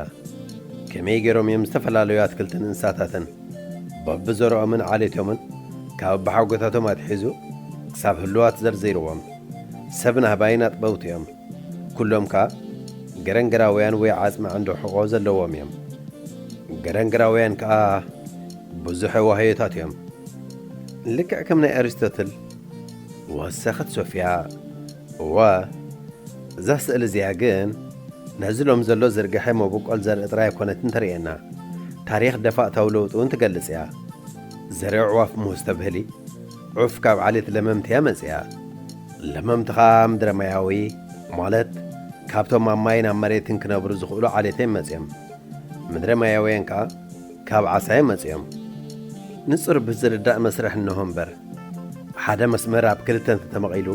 ከመይ ገይሮም እዮም ዝተፈላለዩ ኣትክልትን እንስሳታትን በብዘርኦምን ዓሌቶምን ካብ ኣቦሓጎታቶም ኣትሒዙ ክሳብ ህሉዋት ዘርዚርዎም። ሰብ ናህባይን ኣጥበውቲ እዮም። ኩሎም ከኣ ገረንገራውያን ወይ ዓጽሚ ዓንዶ ሕቖ ዘለዎም እዮም። ገረንገራውያን ከኣ ብዙሕ ዋህዮታት እዮም። ልክዕ ከም ናይ ኣሪስቶትል። ወሰኸት ሶፍያ። እወ፣ እዛ ስእሊ እዚኣ ግን ነዚ ሎም ዘሎ ዝርግሐ መበቆል ዘርኢ ጥራይ ኣይኮነትን ተርእየና። ታሪኽ ደፋእታዊ ለውጢ እውን ትገልጽ እያ። ዘርኢ ኣዕዋፍ እሞ ዝተብህሊ ዑፍ ካብ ዓሌት ለመምቲ እያ መጽያ። ለመምቲ ኸኣ ምድረ ማያዊ፣ ማለት ካብቶም ኣብ ማይን ኣብ መሬትን ክነብሩ ዝኽእሉ ዓሌት እዮም መጽዮም። ምድረ ማያውያን ከኣ ካብ ዓሳ እዮም መጽዮም። ንጹር ብዝርዳእ መስርሕ እንሆ እምበር፣ ሓደ መስመር ኣብ ክልተ እንተተመቒሉ፣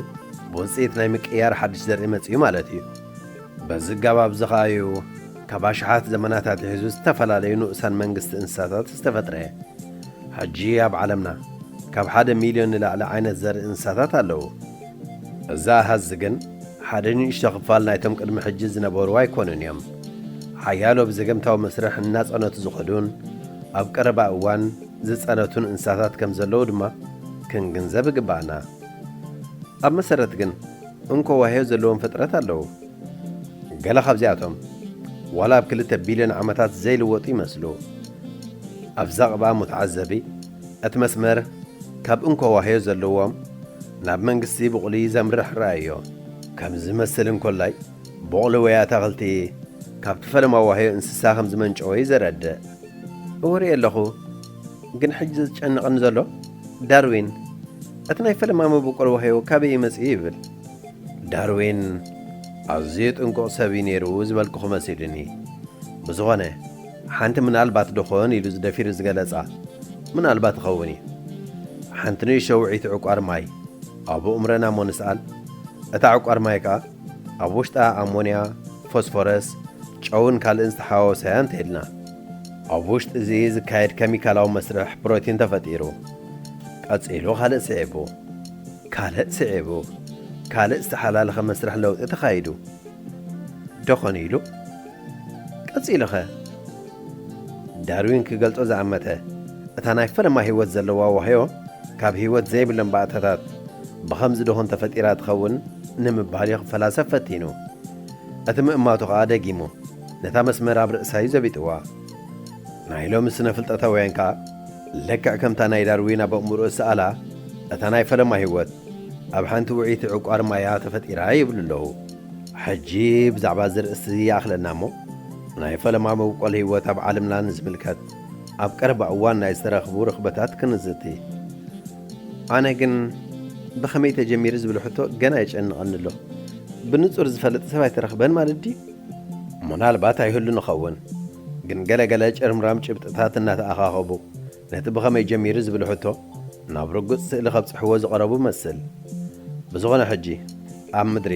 ብውጽኢት ናይ ምቅይያር ሓድሽ ዘርኢ መጽዩ ማለት እዩ። በዚ ኣገባብ እዚ ኸኣ እዩ ካብ ኣሽሓት ዘመናት ኣትሒዙ ዝተፈላለዩ ንኡሳን መንግስቲ እንስሳታት ዝተፈጥረ። ሕጂ ኣብ ዓለምና ካብ ሓደ ሚልዮን ንላዕሊ ዓይነት ዘርኢ እንስሳታት ኣለዉ። እዚ ኣሃዝ ግን ሓደ ንእሽቶ ክፋል ናይቶም ቅድሚ ሕጂ ዝነበሩ ኣይኮኑን እዮም። ሓያሎ ብዘገምታዊ መስርሕ እናጸነቱ ዝኸዱን ኣብ ቀረባ እዋን ዝጸነቱን እንስሳታት ከም ዘለዉ ድማ ክንግንዘብ ይግባኣና። ኣብ መሰረት ግን እንኮ ዋህዮ ዘለዎም ፍጥረት ኣለዉ። ገለ ካብዚኣቶም ዋላ ኣብ ክልተ ቢልዮን ዓመታት ዘይልወጡ ይመስሉ። ኣብዛ ቅብኣ ሙተዓዘቢ እቲ መስመር ካብ እንኮ ዋህዮ ዘለዎም ናብ መንግስቲ ብቑሊ ዘምርሕ ረኣዮ። ከም ዝመስል እንኮላይ ብቑሊ ወይ ኣታኽልቲ ካብቲ ፈለማ ዋህዮ እንስሳ ከም ዝመንጨወ እዩ ዘረድእ። እወ ርእየ ኣለኹ፣ ግን ሕጂ ዘጨንቐኒ ዘሎ ዳርዊን እቲ ናይ ፈለማ መበቆል ዋህዮ ካበይ እዩ መጺኡ ይብል። ዳርዊን ኣዝዩ ጥንቁቕ ሰብ እዩ ነይሩ ዝበልኩኹ መሲሉኒ። ብዝኾነ ሓንቲ ምናልባት ዶኾን ኢሉ ዝደፊሩ ዝገለጻ ምናልባት ይኸውን እዩ። ሓንቲ ንእሽቶ ውዕይቲ ዕቋር ማይ ኣብ ኣእምሮና እሞ ንስኣል። እታ ዕቋር ማይ ከኣ ኣብ ውሽጣ ኣሞንያ፣ ፎስፎረስ፣ ጨውን ካልእን ዝተሓዋወሰ እያ እንተኢልና፣ ኣብ ውሽጢ እዚ ዝካየድ ኬሚካላዊ መስርሕ ፕሮቲን ተፈጢሩ። ቀጺሉ ካልእ ስዒቡ፣ ካልእ ስዒቡ፣ ካልእ ዝተሓላለኸ መስርሕ ለውጢ ተኻይዱ። ዶኾን ኢሉ? ቀጺሉኸ? ዳርዊን ክገልጾ ዝኣመተ፣ እታ ናይ ፈለማ ህይወት ዘለዋ ዋህዮ ካብ ህይወት ዘይብለን ባእታታት ብኸምዚ ዶኾን ተፈጢራ ትኸውን ንምባል እዩ ክፈላሰፍ ፈቲኑ። እቲ ምእማቱ ኸኣ ደጊሙ ነታ መስመር ኣብ ርእሳ እዩ ዘቢጥዋ። ናይ ሎሚ ስነ ፍልጠታውያን ከኣ ልክዕ ከምታ ናይ ዳርዊን ኣብ ኣእምሮኡ ዝሰኣላ፣ እታ ናይ ፈለማ ህይወት ኣብ ሓንቲ ውዕይቲ ዕቋር ማያ ተፈጢራ ይብሉ ኣለዉ። ሕጂ ብዛዕባ እዚ ርእሲ ይኣኽለና እሞ፣ ናይ ፈለማ መብቆል ህይወት ኣብ ዓለምና ንዝምልከት ኣብ ቀረባ እዋን ናይ ዝተረኽቡ ርኽበታት ክንዝቲ። ኣነ ግን ብኸመይ ተጀሚሩ ዝብል ሕቶ ገና የጨንቐኒ ኣሎ። ብንጹር ዝፈልጥ ሰብ ኣይተረኽበን ማለት ድዩ? ምናልባት ኣይህሉ ንኸውን፣ ግን ገለ ገለ ጭርምራም ጭብጥታት እናተኣኻኸቡ ነቲ ብኸመይ ጀሚሩ ዝብል ሕቶ ናብ ርጉጽ ስእሊ ከብጽሕዎ ዝቐረቡ መስል። ብዝኾነ ሕጂ ኣብ ምድሪ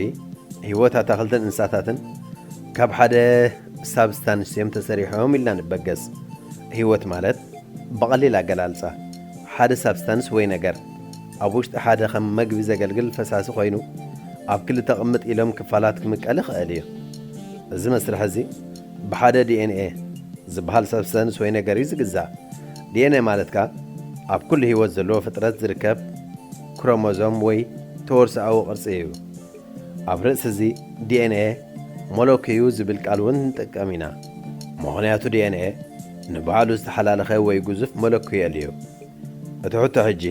ህይወት ኣታኽልትን እንስሳታትን ካብ ሓደ ሳብስታንስ እዮም ተሰሪሖም ኢልና ንበገስ። ህይወት ማለት ብቐሊል ኣገላልጻ ሓደ ሳብስታንስ ወይ ነገር ኣብ ውሽጢ ሓደ ከም መግቢ ዘገልግል ፈሳሲ ኮይኑ ኣብ ክልተ ቅምጥ ኢሎም ክፋላት ክምቀል ይኽእል እዩ። እዚ መስርሕ እዚ ብሓደ ዲ ኤን ኤ ዝበሃል ሳብስታንስ ወይ ነገር እዩ ዝግዛእ። ዲ ኤን ኤ ማለት ከኣ ኣብ ኩሉ ህይወት ዘለዎ ፍጥረት ዝርከብ ክሮሞዞም ወይ ተወርሶኣዊ ቅርጺ እዩ። ኣብ ርእሲ እዚ ዲ ኤን ኤ ሞለኪዩ ዝብል ቃል እውን ንጥቀም ኢና። ምኽንያቱ ዲ ኤን ኤ ንባዕሉ ዝተሓላለኸ ወይ ግዙፍ ሞለኪየል እዩ። እቲ ሕቶ ሕጂ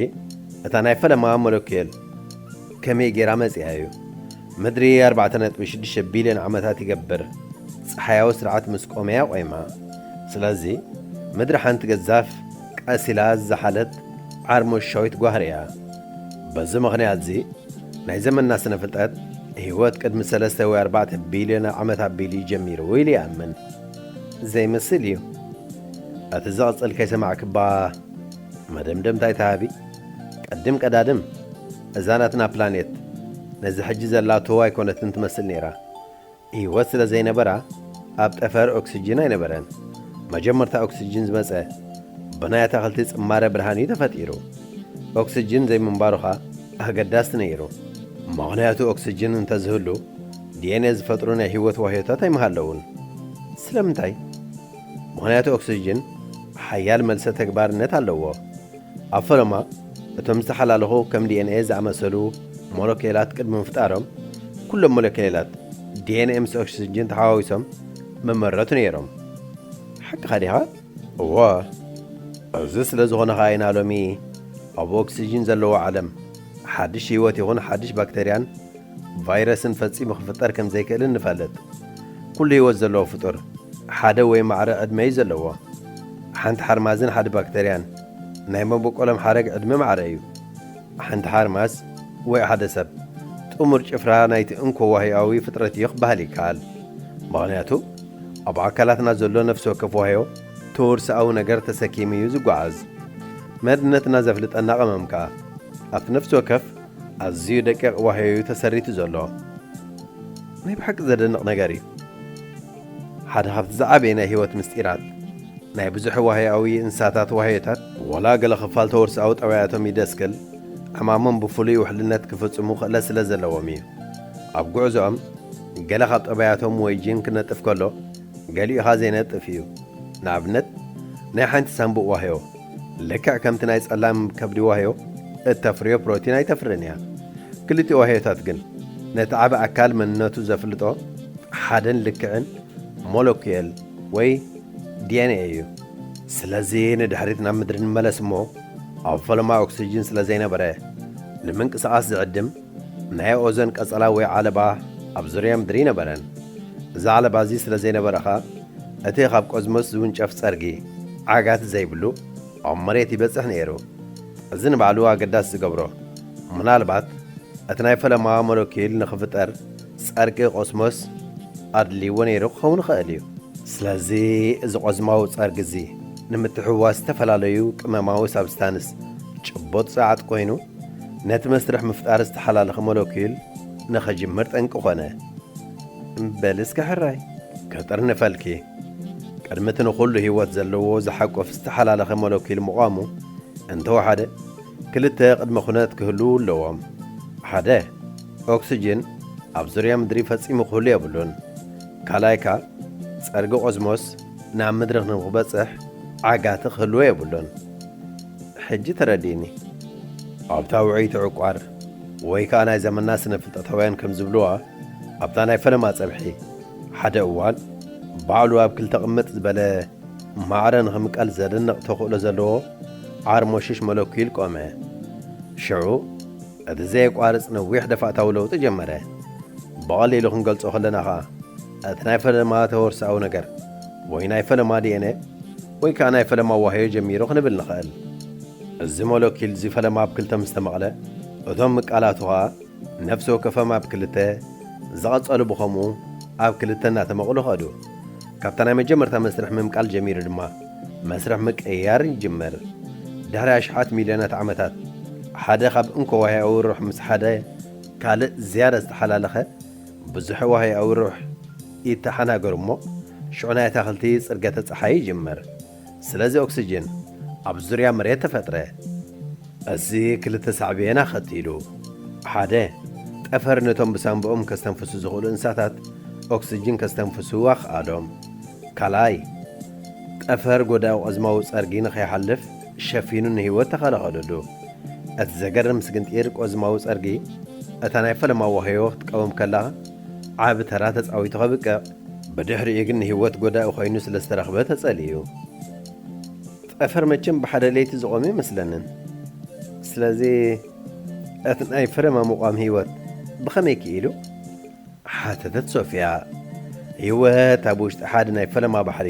እታ ናይ ፈለማ ሞለኪየል ከመይ ጌራ መጺኣ እዩ? ምድሪ ኣርባዕተ ነጥቢ ሽዱሽተ ቢልዮን ዓመታት ይገብር ጸሓያዊ ስርዓት ምስ ቆመያ ቆይማ። ስለዚ ምድሪ ሓንቲ ገዛፍ ቀሲላ ዝዘሓለት ዓርሞሻዊት ጓህሪ እያ። በዚ ምኽንያት እዚ ናይ ዘመንና ስነ ፍልጠት ህይወት ቅድሚ ሰለስተ ወይ ኣርባዕተ ቢልዮን ዓመት ኣቢሉ እዩ ጀሚሩ ኢሉ ይኣምን። ዘይመስል እዩ። እቲ ዝቕጽል ከይሰማዕክባ መደምደምታ ኣይትሃቢ። ቀድም ቀዳድም እዛ ናትና ፕላኔት ነዚ ሕጂ ዘላቶ ኣይኮነትን ትመስል ነይራ። ህይወት ስለ ዘይነበራ ኣብ ጠፈር ኦክስጅን ኣይነበረን። መጀመርታ ኦክስጅን ዝመጸ ብናይ ኣታኽልቲ ጽማረ ብርሃን እዩ ተፈጢሩ። ኦክስጅን ዘይምንባሩ ኸኣ ኣገዳሲ ነይሩ። ምኽንያቱ ኦክስጅን እንተዝህሉ ዲ ኤን ኤ ዝፈጥሩ ናይ ህይወት ዋህዮታት ኣይምሃለውን። ስለምንታይ? ምኽንያቱ ኦክስጅን ሓያል መልሰ ተግባርነት ኣለዎ። ኣብ ፈለማ እቶም ዝተሓላለኹ ከም ዲ ኤን ኤ ዝኣመሰሉ ሞለኪላት ቅድሚ ምፍጣሮም ኩሎም ሞለኪላት ዲ ኤን ኤ ምስ ኦክስጅን ተሓዋዊሶም ምመረቱ ነይሮም። ሓቅኻ ዲኻ? እወ። እዚ ስለ ዝኾነ ኸኣ ኢና ሎሚ ኣብ ኦክስጅን ዘለዎ ዓለም ሓድሽ ህይወት ይኹን ሓድሽ ባክተርያን ቫይረስን ፈጺሙ ክፍጠር ከም ዘይክእልን ንፈልጥ። ኩሉ ህይወት ዘለዎ ፍጡር ሓደ ወይ ማዕረ ዕድመ እዩ ዘለዎ። ሓንቲ ሓርማዝን ሓደ ባክተርያን ናይ መበቆሎም ሓረግ ዕድመ ማዕረ እዩ። ሓንቲ ሓርማዝ ወይ ሓደ ሰብ ጥሙር ጭፍራ ናይቲ እንኮ ዋህያዊ ፍጥረት እዩ ክበሃል ይከኣል። ምኽንያቱ ኣብ ኣካላትና ዘሎ ነፍሲ ወከፍ ዋህዮ ተወርሶኣዊ ነገር ተሰኪሙ እዩ ዝጓዓዝ። መንነትና ዘፍልጠና ቀመም ከኣ ኣብቲ ነፍሲ ወከፍ ኣዝዩ ደቂቕ ዋህዮ እዩ ተሰሪቱ ዘሎ። ናይ ብሓቂ ዘደንቕ ነገር እዩ። ሓደ ካብቲ ዝዓበየ ናይ ህይወት ምስጢራት ናይ ብዙሕ ዋህያዊ እንስሳታት ዋህዮታት፣ ዋላ ገለ ክፋል ተወርሶኣዊ ጠባያቶም ይደስክል፣ ዕማሞም ብፍሉይ ውሕልነት ክፍጽሙ ክእለት ስለ ዘለዎም እዩ። ኣብ ጉዕዞኦም፣ ገለ ካብ ጠባያቶም ወይ ጂን ክነጥፍ ከሎ፣ ገሊኡ ኸኣ ዘይነጥፍ እዩ። ንኣብነት፣ ናይ ሓንቲ ሳንቡእ ዋህዮ፣ ልክዕ ከምቲ ናይ ጸላም ከብዲ ዋህዮ እተፍርዮ ፕሮቲን ኣይተፍርን እያ። ክልቲኡ ዋህዮታት ግን፣ ነቲ ዓቢ ኣካል መንነቱ ዘፍልጦ ሓደን ልክዕን ሞለኪየል ወይ ዲኤንኤ እዩ። ስለዚ ንድሕሪት ናብ ምድሪ ንመለስ እሞ፣ ኣብ ፈለማ ኦክሲጅን ስለ ዘይነበረ፣ ንምንቅስቓስ ዝዕድም ናይ ኦዞን ቀጸላ ወይ ዓለባ ኣብ ዙርያ ምድሪ ኣይነበረን። እዚ ዓለባ እዚ ስለ ዘይነበረ ኸኣ፣ እቲ ካብ ቆዝሞስ ዝውንጨፍ ጸርጊ ዓጋቲ ዘይብሉ ኣብ መሬት ይበጽሕ ነይሩ። እዚ ንባዕሉ ኣገዳሲ ዝገብሮ፣ ምናልባት እቲ ናይ ፈለማ ሞለኪል ንኽፍጠር ጸርቂ ቆስሞስ ኣድልይዎ ነይሩ ክኸውን ይኽእል እዩ። ስለዚ እዚ ቆዝማዊ ጸርጊ እዚ ንምትሕውዋስ ዝተፈላለዩ ቅመማዊ ሳብስታንስ ጭቡጥ ጸዓት ኮይኑ፣ ነቲ መስርሕ ምፍጣር ዝተሓላለኸ ሞለኪል ንኽጅምር ጠንቂ ኮነ። በል እስከ ሕራይ ከጥርንፈልኪ። ቅድሚ እቲ ንኹሉ ህይወት ዘለዎ ዝሓቁፍ ዝተሓላለኸ ሞለኪል ምቋሙ እንተወሓደ፣ ክልተ ቅድመ ኩነት ክህልዉ ኣለዎም። ሓደ፣ ኦክስጅን ኣብ ዙርያ ምድሪ ፈጺሙ ክህሉ የብሉን። ካልኣይ ከኣ፣ ጸርጊ ቆዝሞስ ናብ ምድሪ ንኽበጽሕ ዓጋቲ ክህልዎ የብሉን። ሕጂ ተረዲእኒ። ኣብታ ውዕይቲ ዕቋር፣ ወይ ከኣ ናይ ዘመንና ስነ ፍልጠታውያን ከም ዝብልዋ፣ ኣብታ ናይ ፈለማ ጸብሒ፣ ሓደ እዋን ባዕሉ ኣብ ክልተ ቅምጥ ዝበለ ማዕረ ንኽምቀል ዘደንቕ ተኽእሎ ዘለዎ ዓርሞሽሽ ሞለኪል ቆመ። ሽዑ፣ እቲ ዘየቋርጽ ነዊሕ ደፋእታዊ ለውጢ ጀመረ። ብቐሊሉ ክንገልጾ ከለና ኸኣ፣ እቲ ናይ ፈለማ ተወርሶኣዊ ነገር፣ ወይ ናይ ፈለማ ዲኤንኤ፣ ወይ ከኣ ናይ ፈለማ ዋህዮ ጀሚሩ ክንብል ንኽእል። እዚ ሞለኪል እዚ ፈለማ ኣብ ክልተ ምስ ተመቕለ፣ እቶም ምቃላቱ ኸኣ ነፍሲ ወከፎም ኣብ ክልተ፣ ዝቐጸሉ ብኸምኡ ኣብ ክልተ እናተመቕሉ ኸዱ። ካብታ ናይ መጀመርታ መስርሕ ምምቃል ጀሚሩ ድማ፣ መስርሕ ምቅይያር ይጅምር። ድሕሪ ኣሽሓት ሚልዮናት ዓመታት፣ ሓደ ካብ እንኮ ዋህያዊ ሩሕ ምስ ሓደ ካልእ ዝያዳ ዝተሓላለኸ ብዙሕ ዋህያዊ ሩሕ ይተሓናገሩ እሞ፣ ሽዑ ናይ ኣታኽልቲ ጽርገተ ጸሓይ ይጅምር። ስለዚ ኦክስጅን ኣብ ዙርያ መሬት ተፈጥረ። እዚ ክልተ ሳዕቤን ኣኸቲሉ። ሓደ፣ ጠፈር ነቶም ብሳንብኦም ከስተንፍሱ ዝኽእሉ እንስሳታት ኦክስጅን ከስተንፍሱ ኣኽኣሎም። ካልኣይ፣ ጠፈር ጎዳኢ ቆዝማዊ ጸርጊ ንኸይሓልፍ ሸፊኑ ንህይወት ተኸላኸለሉ። እቲ ዘገርም ስግንጢር ቆዝማዊ ጸርጊ፣ እታ ናይ ፈለማ ዋህዮ ክትቀውም ከላ ዓቢ ተራ ተጻዊቱ ከብቅዕ፣ ብድሕሪኡ ግን ንህይወት ጎዳኢ ኮይኑ ስለ ዝተረኽበ ተጸሊዩ። ጠፈር መቸም ብሓደ ለይቲ ዝቖመ ኣይመስለንን። ስለዚ እቲ ናይ ፈለማ ምቋም ህይወት ብኸመይ ክኢሉ? ሓተተት ሶፍያ። ህይወት ኣብ ውሽጢ ሓደ ናይ ፈለማ ባሕሪ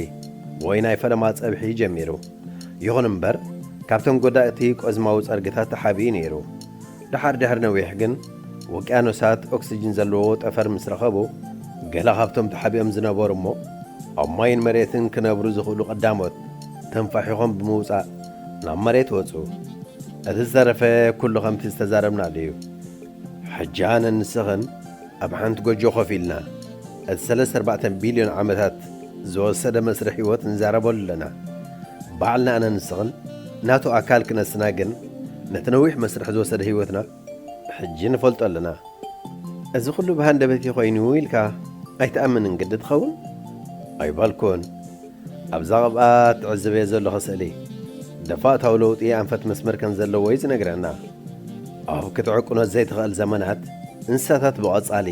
ወይ ናይ ፈለማ ጸብሒ ጀሚሩ። ይኹን እምበር፣ ካብቶም ጎዳእቲ ቆዝማዊ ጸርግታት ተሓቢኡ ነይሩ። ደሓር ድሕሪ ነዊሕ ግን፣ ውቅያኖሳት ኦክስጅን ዘለዎ ጠፈር ምስ ረኸቡ፣ ገለ ካብቶም ተሓቢኦም ዝነበሩ እሞ ኣብ ማይን መሬትን ክነብሩ ዝኽእሉ ቀዳሞት ተንፋሒኾም ብምውጻእ ናብ መሬት ወጹ። እቲ ዝተረፈ ኩሉ ከምቲ ዝተዛረብናሉ እዩ። ሕጂ ኣነን ንስኽን ኣብ ሓንቲ ጎጆ ኮፍ ኢልና፣ እቲ ሰለስተ ኣርባዕተ ቢልዮን ዓመታት ዝወሰደ መስርሕ ህይወት ንዛረበሉ ኣለና። ባዕልና ኣነን ንስኽን ናቱ ኣካል ክነስና ግን፣ ነቲ ነዊሕ መስርሕ ዝወሰደ ህይወትና ሕጂ ንፈልጦ ኣለና። እዚ ኩሉ ብሃንደበት እዩ ኮይኑ ኢልካ ኣይትኣምንን ግዲ ትኸውን? ኣይበልኩን። ኣብዛ ቐብኣ ትዕዘበዮ ዘለኹ ስእሊ፣ ደፋእታዊ ለውጢ ኣንፈት መስመር ከም ዘለዎ እዩ ዝነግረና። ኣብ ክትዕቅኖ ዘይትኽእል ዘመናት፣ እንስሳታት ብቐጻሊ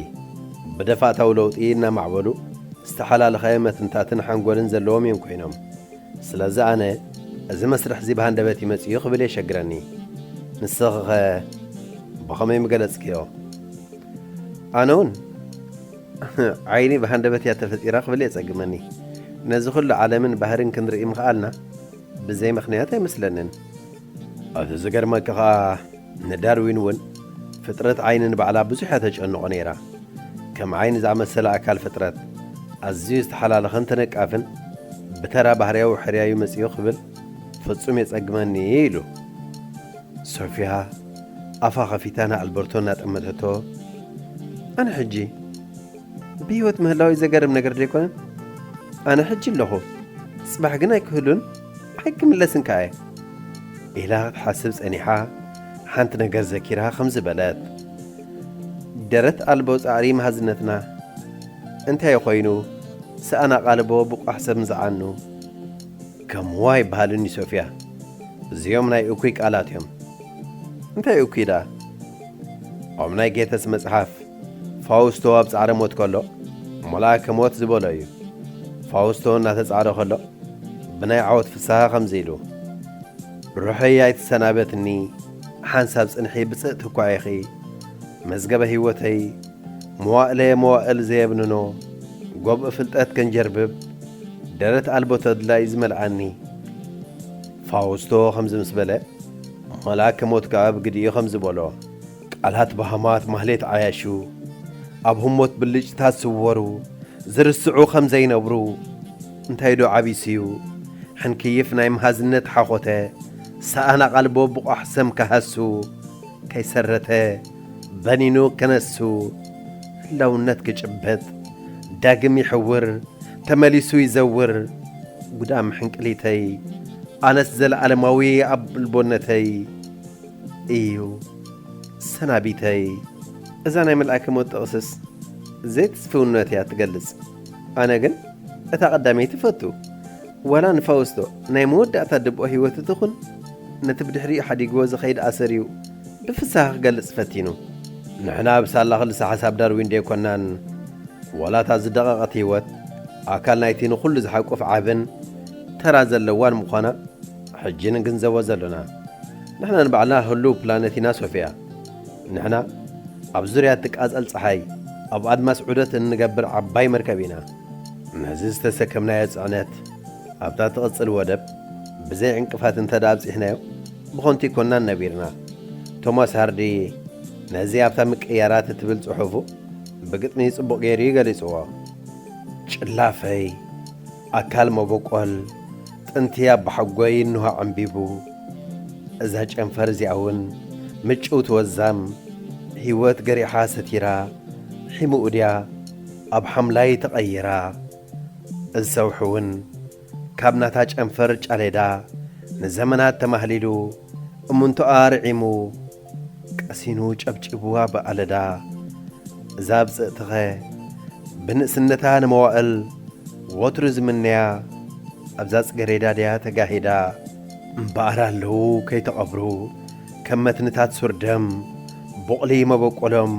ብደፋእታዊ ለውጢ እናማዕበሉ፣ ዝተሓላለኸ መትንታትን ሓንጎልን ዘለዎም እዮም ኮይኖም። ስለዚ ኣነ፣ እዚ መስርሕ እዚ ብሃንደበት እዩ መጺኡ ክብል የሸግረኒ። ንስኺኸ ብኸመይ ምገለጽክዮ? ኣነ እውን ዓይኒ ብሃንደበት እያ ተፈጢራ ክብል የጸግመኒ። ነዚ ኩሉ ዓለምን ባህርን ክንርኢ ምኽኣልና ብዘይ ምኽንያት ኣይመስለንን። እቲ ዝገርመኪ ኸኣ ንዳርዊን እውን ፍጥረት ዓይኒ ንባዕላ ብዙሕ እያ ተጨንቖ ነይራ። ከም ዓይኒ ዝኣመሰለ ኣካል ፍጥረት ኣዝዩ ዝተሓላለኸን ተነቃፍን ብተራ ባህርያዊ ሕርያ እዩ መጺኡ ክብል ፍጹም የጸግመኒ ኢሉ። ሶፊያ ኣፋ ኸፊታ ንኣልበርቶ እናጠመተቶ፣ ኣነ ሕጂ ብህይወት ምህላወይ ዘገርም ነገር ዶ ኣይኮነን? ኣነ ሕጂ ኣለኹ፣ ጽባሕ ግን ኣይክህሉን ኣይክምለስን ከኣ እየ ኢላ ክትሓስብ ጸኒሓ፣ ሓንቲ ነገር ዘኪራ ከምዚ በለት። ደረት ኣልቦ ጻዕሪ መሃዝነትና እንታይ ኮይኑ ሰኣን ኣቓልቦ ብቋሕ ሰብ ምዝዓኑ? ከምዋ ይበሃልኒ ሶፍያ። እዚኦም ናይ እኩይ ቃላት እዮም። እንታይ እኩይ ደኣ? ኣብ ናይ ጌተስ መጽሓፍ ፋውስቶ ኣብ ጻዕረ ሞት ከሎ፣ መልኣከ ሞት ዝበሎ እዩ። ፋውስቶ እናተጻዕረ ከሎ፣ ብናይ ዓወት ፍስሃ ከምዚ ኢሉ፣ ሩሐይ ኣይትሰናበትኒ፣ ሓንሳብ ጽንሒ ብጽእቲ እኳ ኢኺ፣ መዝገበ ህይወተይ፣ መዋእለ መዋእል ዘየብንኖ፣ ጎብእ ፍልጠት ከንጀርብብ፣ ደረት ኣልቦ ተድላ እዩ ዝመልኣኒ። ፋውስቶ ከምዚ ምስ በለ፣ መልኣከ ሞት ከኣ ብግዲኡ ከምዚ በሎ። ቃላት በሃማት ማህሌት ዓያሹ፣ ኣብ ህሞት ብልጭታት ስወሩ፣ ዝርስዑ ከም ዘይነብሩ፣ እንታይ ዶ ዓቢሱዩ፣ ሕንክይፍ ናይ መሃዝነት ሓኾተ፣ ሰኣን ኣቓልቦ ብቋሕ ሰም ከሃሱ፣ ከይሰረተ፣ በኒኑ ከነሱ፣ ህላውነት ክጭበጥ፣ ዳግም ይሕውር፣ ተመሊሱ ይዘውር፣ ጉዳም ሕንቅሊተይ፣ ኣነስ ዘለኣለማዊ ኣብ ልቦነተይ እዩ ሰናቢተይ። እዛ ናይ መልኣከ ሞት ጥቕስስ ዘይትስፍውነት እያ ትገልጽ። ኣነ ግን እታ ቀዳመይቲ እፈቱ። ዋላ ንፋውስቶ ናይ መወዳእታ ድብኦ ህይወቱ ትኹን፣ ነቲ ብድሕሪኡ ሓዲግዎ ዝኸይድ ኣሰር እዩ ብፍስሃ ክገልጽ ፈቲኑ። ንሕና ብሳላ ክልሰ ሓሳብ ዳርዊን ደይኮናን፣ ዋላ እታ ዝደቐቐት ህይወት ኣካል ናይቲ ንኹሉ ዝሓቁፍ ዓብን ተራ ዘለዋን ምዃና ሕጂ ንግንዘቦ ዘሎና። ንሕና ንባዕልና ህሉው ፕላነት ኢና ሶፍያ። ንሕና ኣብ ዙርያ ትቃጸል ጸሓይ፣ ኣብ ኣድማስ ዑደት እንገብር ዓባይ መርከብ ኢና። ነዚ ዝተሰከምናዮ ጽዕነት ኣብታ ትቕጽል ወደብ ብዘይ ዕንቅፋት እንተ ደኣ ኣብጺሕናዮ፣ ብኸንቱ ኣይኮንናን ነቢርና። ቶማስ ሃርዲ ነዚ ኣብታ ምቅያራት እትብል ጽሑፉ ብግጥሚ ጽቡቕ ገይሩ እዩ ገሊጽዎ። ጭላፈይ፣ ኣካል መበቆል፣ ጥንቲ ኣባሓጎይ እንሆ ዓምቢቡ። እዛ ጨንፈር እዚኣ እውን ምጭውቲ ወዛም፣ ህይወት ገሪሓ ሰቲራ፣ ሒሙኡ ድያ ኣብ ሓምላይ ተቐይራ? እዚ ሰውሒ እውን ካብ ናታ ጨንፈር ጫሌዳ ንዘመናት ተማህሊሉ፣ እምንቶኣ ርዒሙ፣ ቀሲኑ ጨብጪብዋ ብኣለዳ። እዛ ብጽእትኸ ብንእስነታ ንመዋእል ወትሩ ዝምነያ ኣብዛ ጽገሬዳ ድያ ተጋሂዳ? እምበኣር ኣለዉ ከይተቐብሩ ከም መትንታት ሱር ደም፣ ቦቕሊ መበቆሎም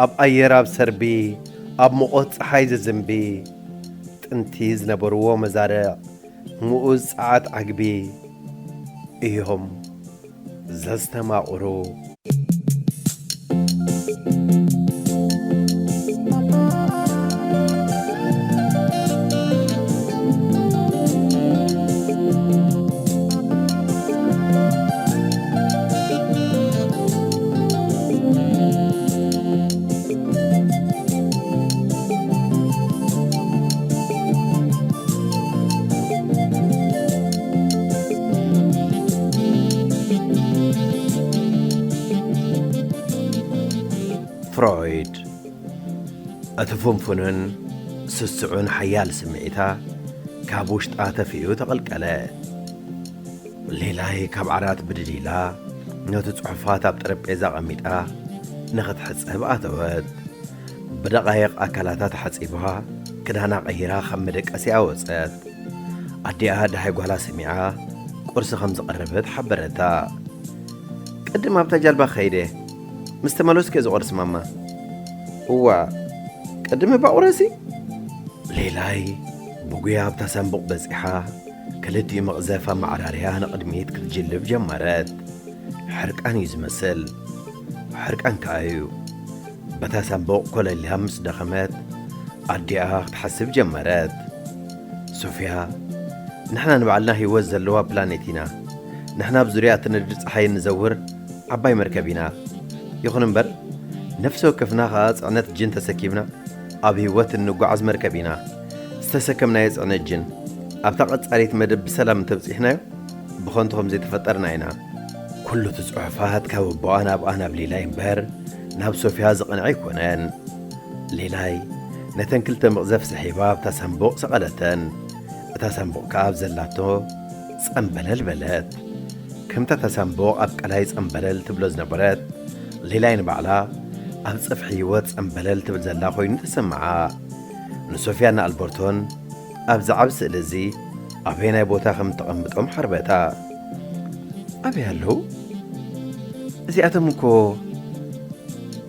ኣብ ኣየር ኣብ ሰርቢ፣ ኣብ ሙቐት ጸሓይ ዝዝንቢ። ጥንቲ ዝነበርዎ መዛርዕ ምኡዝ ጸዓት ዓግቢ እዮም ዘስተማቕሩ። ፍሮይድ እቲ ፍንፉንን ስስዑን ሓያል ስምዒታ ካብ ውሽጣ ተፊኡ ተቐልቀለ። ሌላይ ካብ ዓራት ብድድ ኢላ ነቲ ጽሑፋት ኣብ ጠረጴዛ ኣቐሚጣ ንኽትሕጸብ ኣተወት። ብደቓይቕ ኣካላታ ተሓጺባ፣ ክዳና ቀይራ ካብ መደቀሲኣ ወጸት። ኣዲኣ ደሃይ ጓላ ሰሚዓ ቁርሲ ከም ዝቐረበት ሓበረታ። ቅድም ኣብታ ጃልባ ከይደ፣ ምስ ተመለስኩ እየ ዝቖርስ ማማ። እዋ፣ ቅድም እባ ቁረሲ። ሌላይ ብጉያ ኣብታ ሳንቡቕ በጺሓ፣ ክልቲኡ መቕዘፍ ኣመዓራርያ ንቕድሚት ክትጅልብ ጀመረት። ሕርቃን እዩ ዝመስል። ሕርቃን ከኣ እዩ። በታ ሳንቡቕ ኮለል ኢላ ምስ ደኸመት፣ ኣዲኣ ክትሓስብ ጀመረት። ሶፍያ፣ ንሕና ንባዕልና ህይወት ዘለዋ ፕላኔት ኢና። ንሕና ኣብ ዙርያ እትነድድ ጸሓይ እንዘውር ዓባይ መርከብ ኢና። ይኹን እምበር፣ ነፍሲ ወከፍና ኸኣ ጽዕነት ጅን ተሰኪምና ኣብ ህይወት እንጓዓዝ መርከብ ኢና። ዝተሰከምናዮ ጽዕነት ጅን ኣብታ ቀጻሊት መደብ ብሰላም እንተብጺሕናዮ፣ ብኸንቱ ከም ዘይተፈጠርና ኢና። ኩሉ እቲ ጽሑፋት ካብ ኣቦኣ ናብኣ ናብ ሌላይ እምበር፣ ናብ ሶፍያ ዝቐንዐ ኣይኮነን። ሌላይ ነተን ክልተ መቕዘፍ ስሒባ ኣብታ ሳንቡቕ ሰቐለተን። እቲ እታ ሳንቡቕ ከኣ ኣብ ዘላቶ ጸምበለል በለት። ከምታ እታ ሳንቡቕ ኣብ ቀላይ ጸምበለል ትብሎ ዝነበረት፣ ሌላይ ንባዕላ ኣብ ጸፍሒ ህይወት ጸምበለል ትብል ዘላ ኮይኑ ተሰምዓ። ንሶፊያን ንኣልበርቶን ኣብዚ ዓቢ ስእሊ እዚ ኣበየናይ ቦታ ከም እተቐምጦም ሓርበታ። ኣበይ ኣለዉ? እዚኣቶም እኮ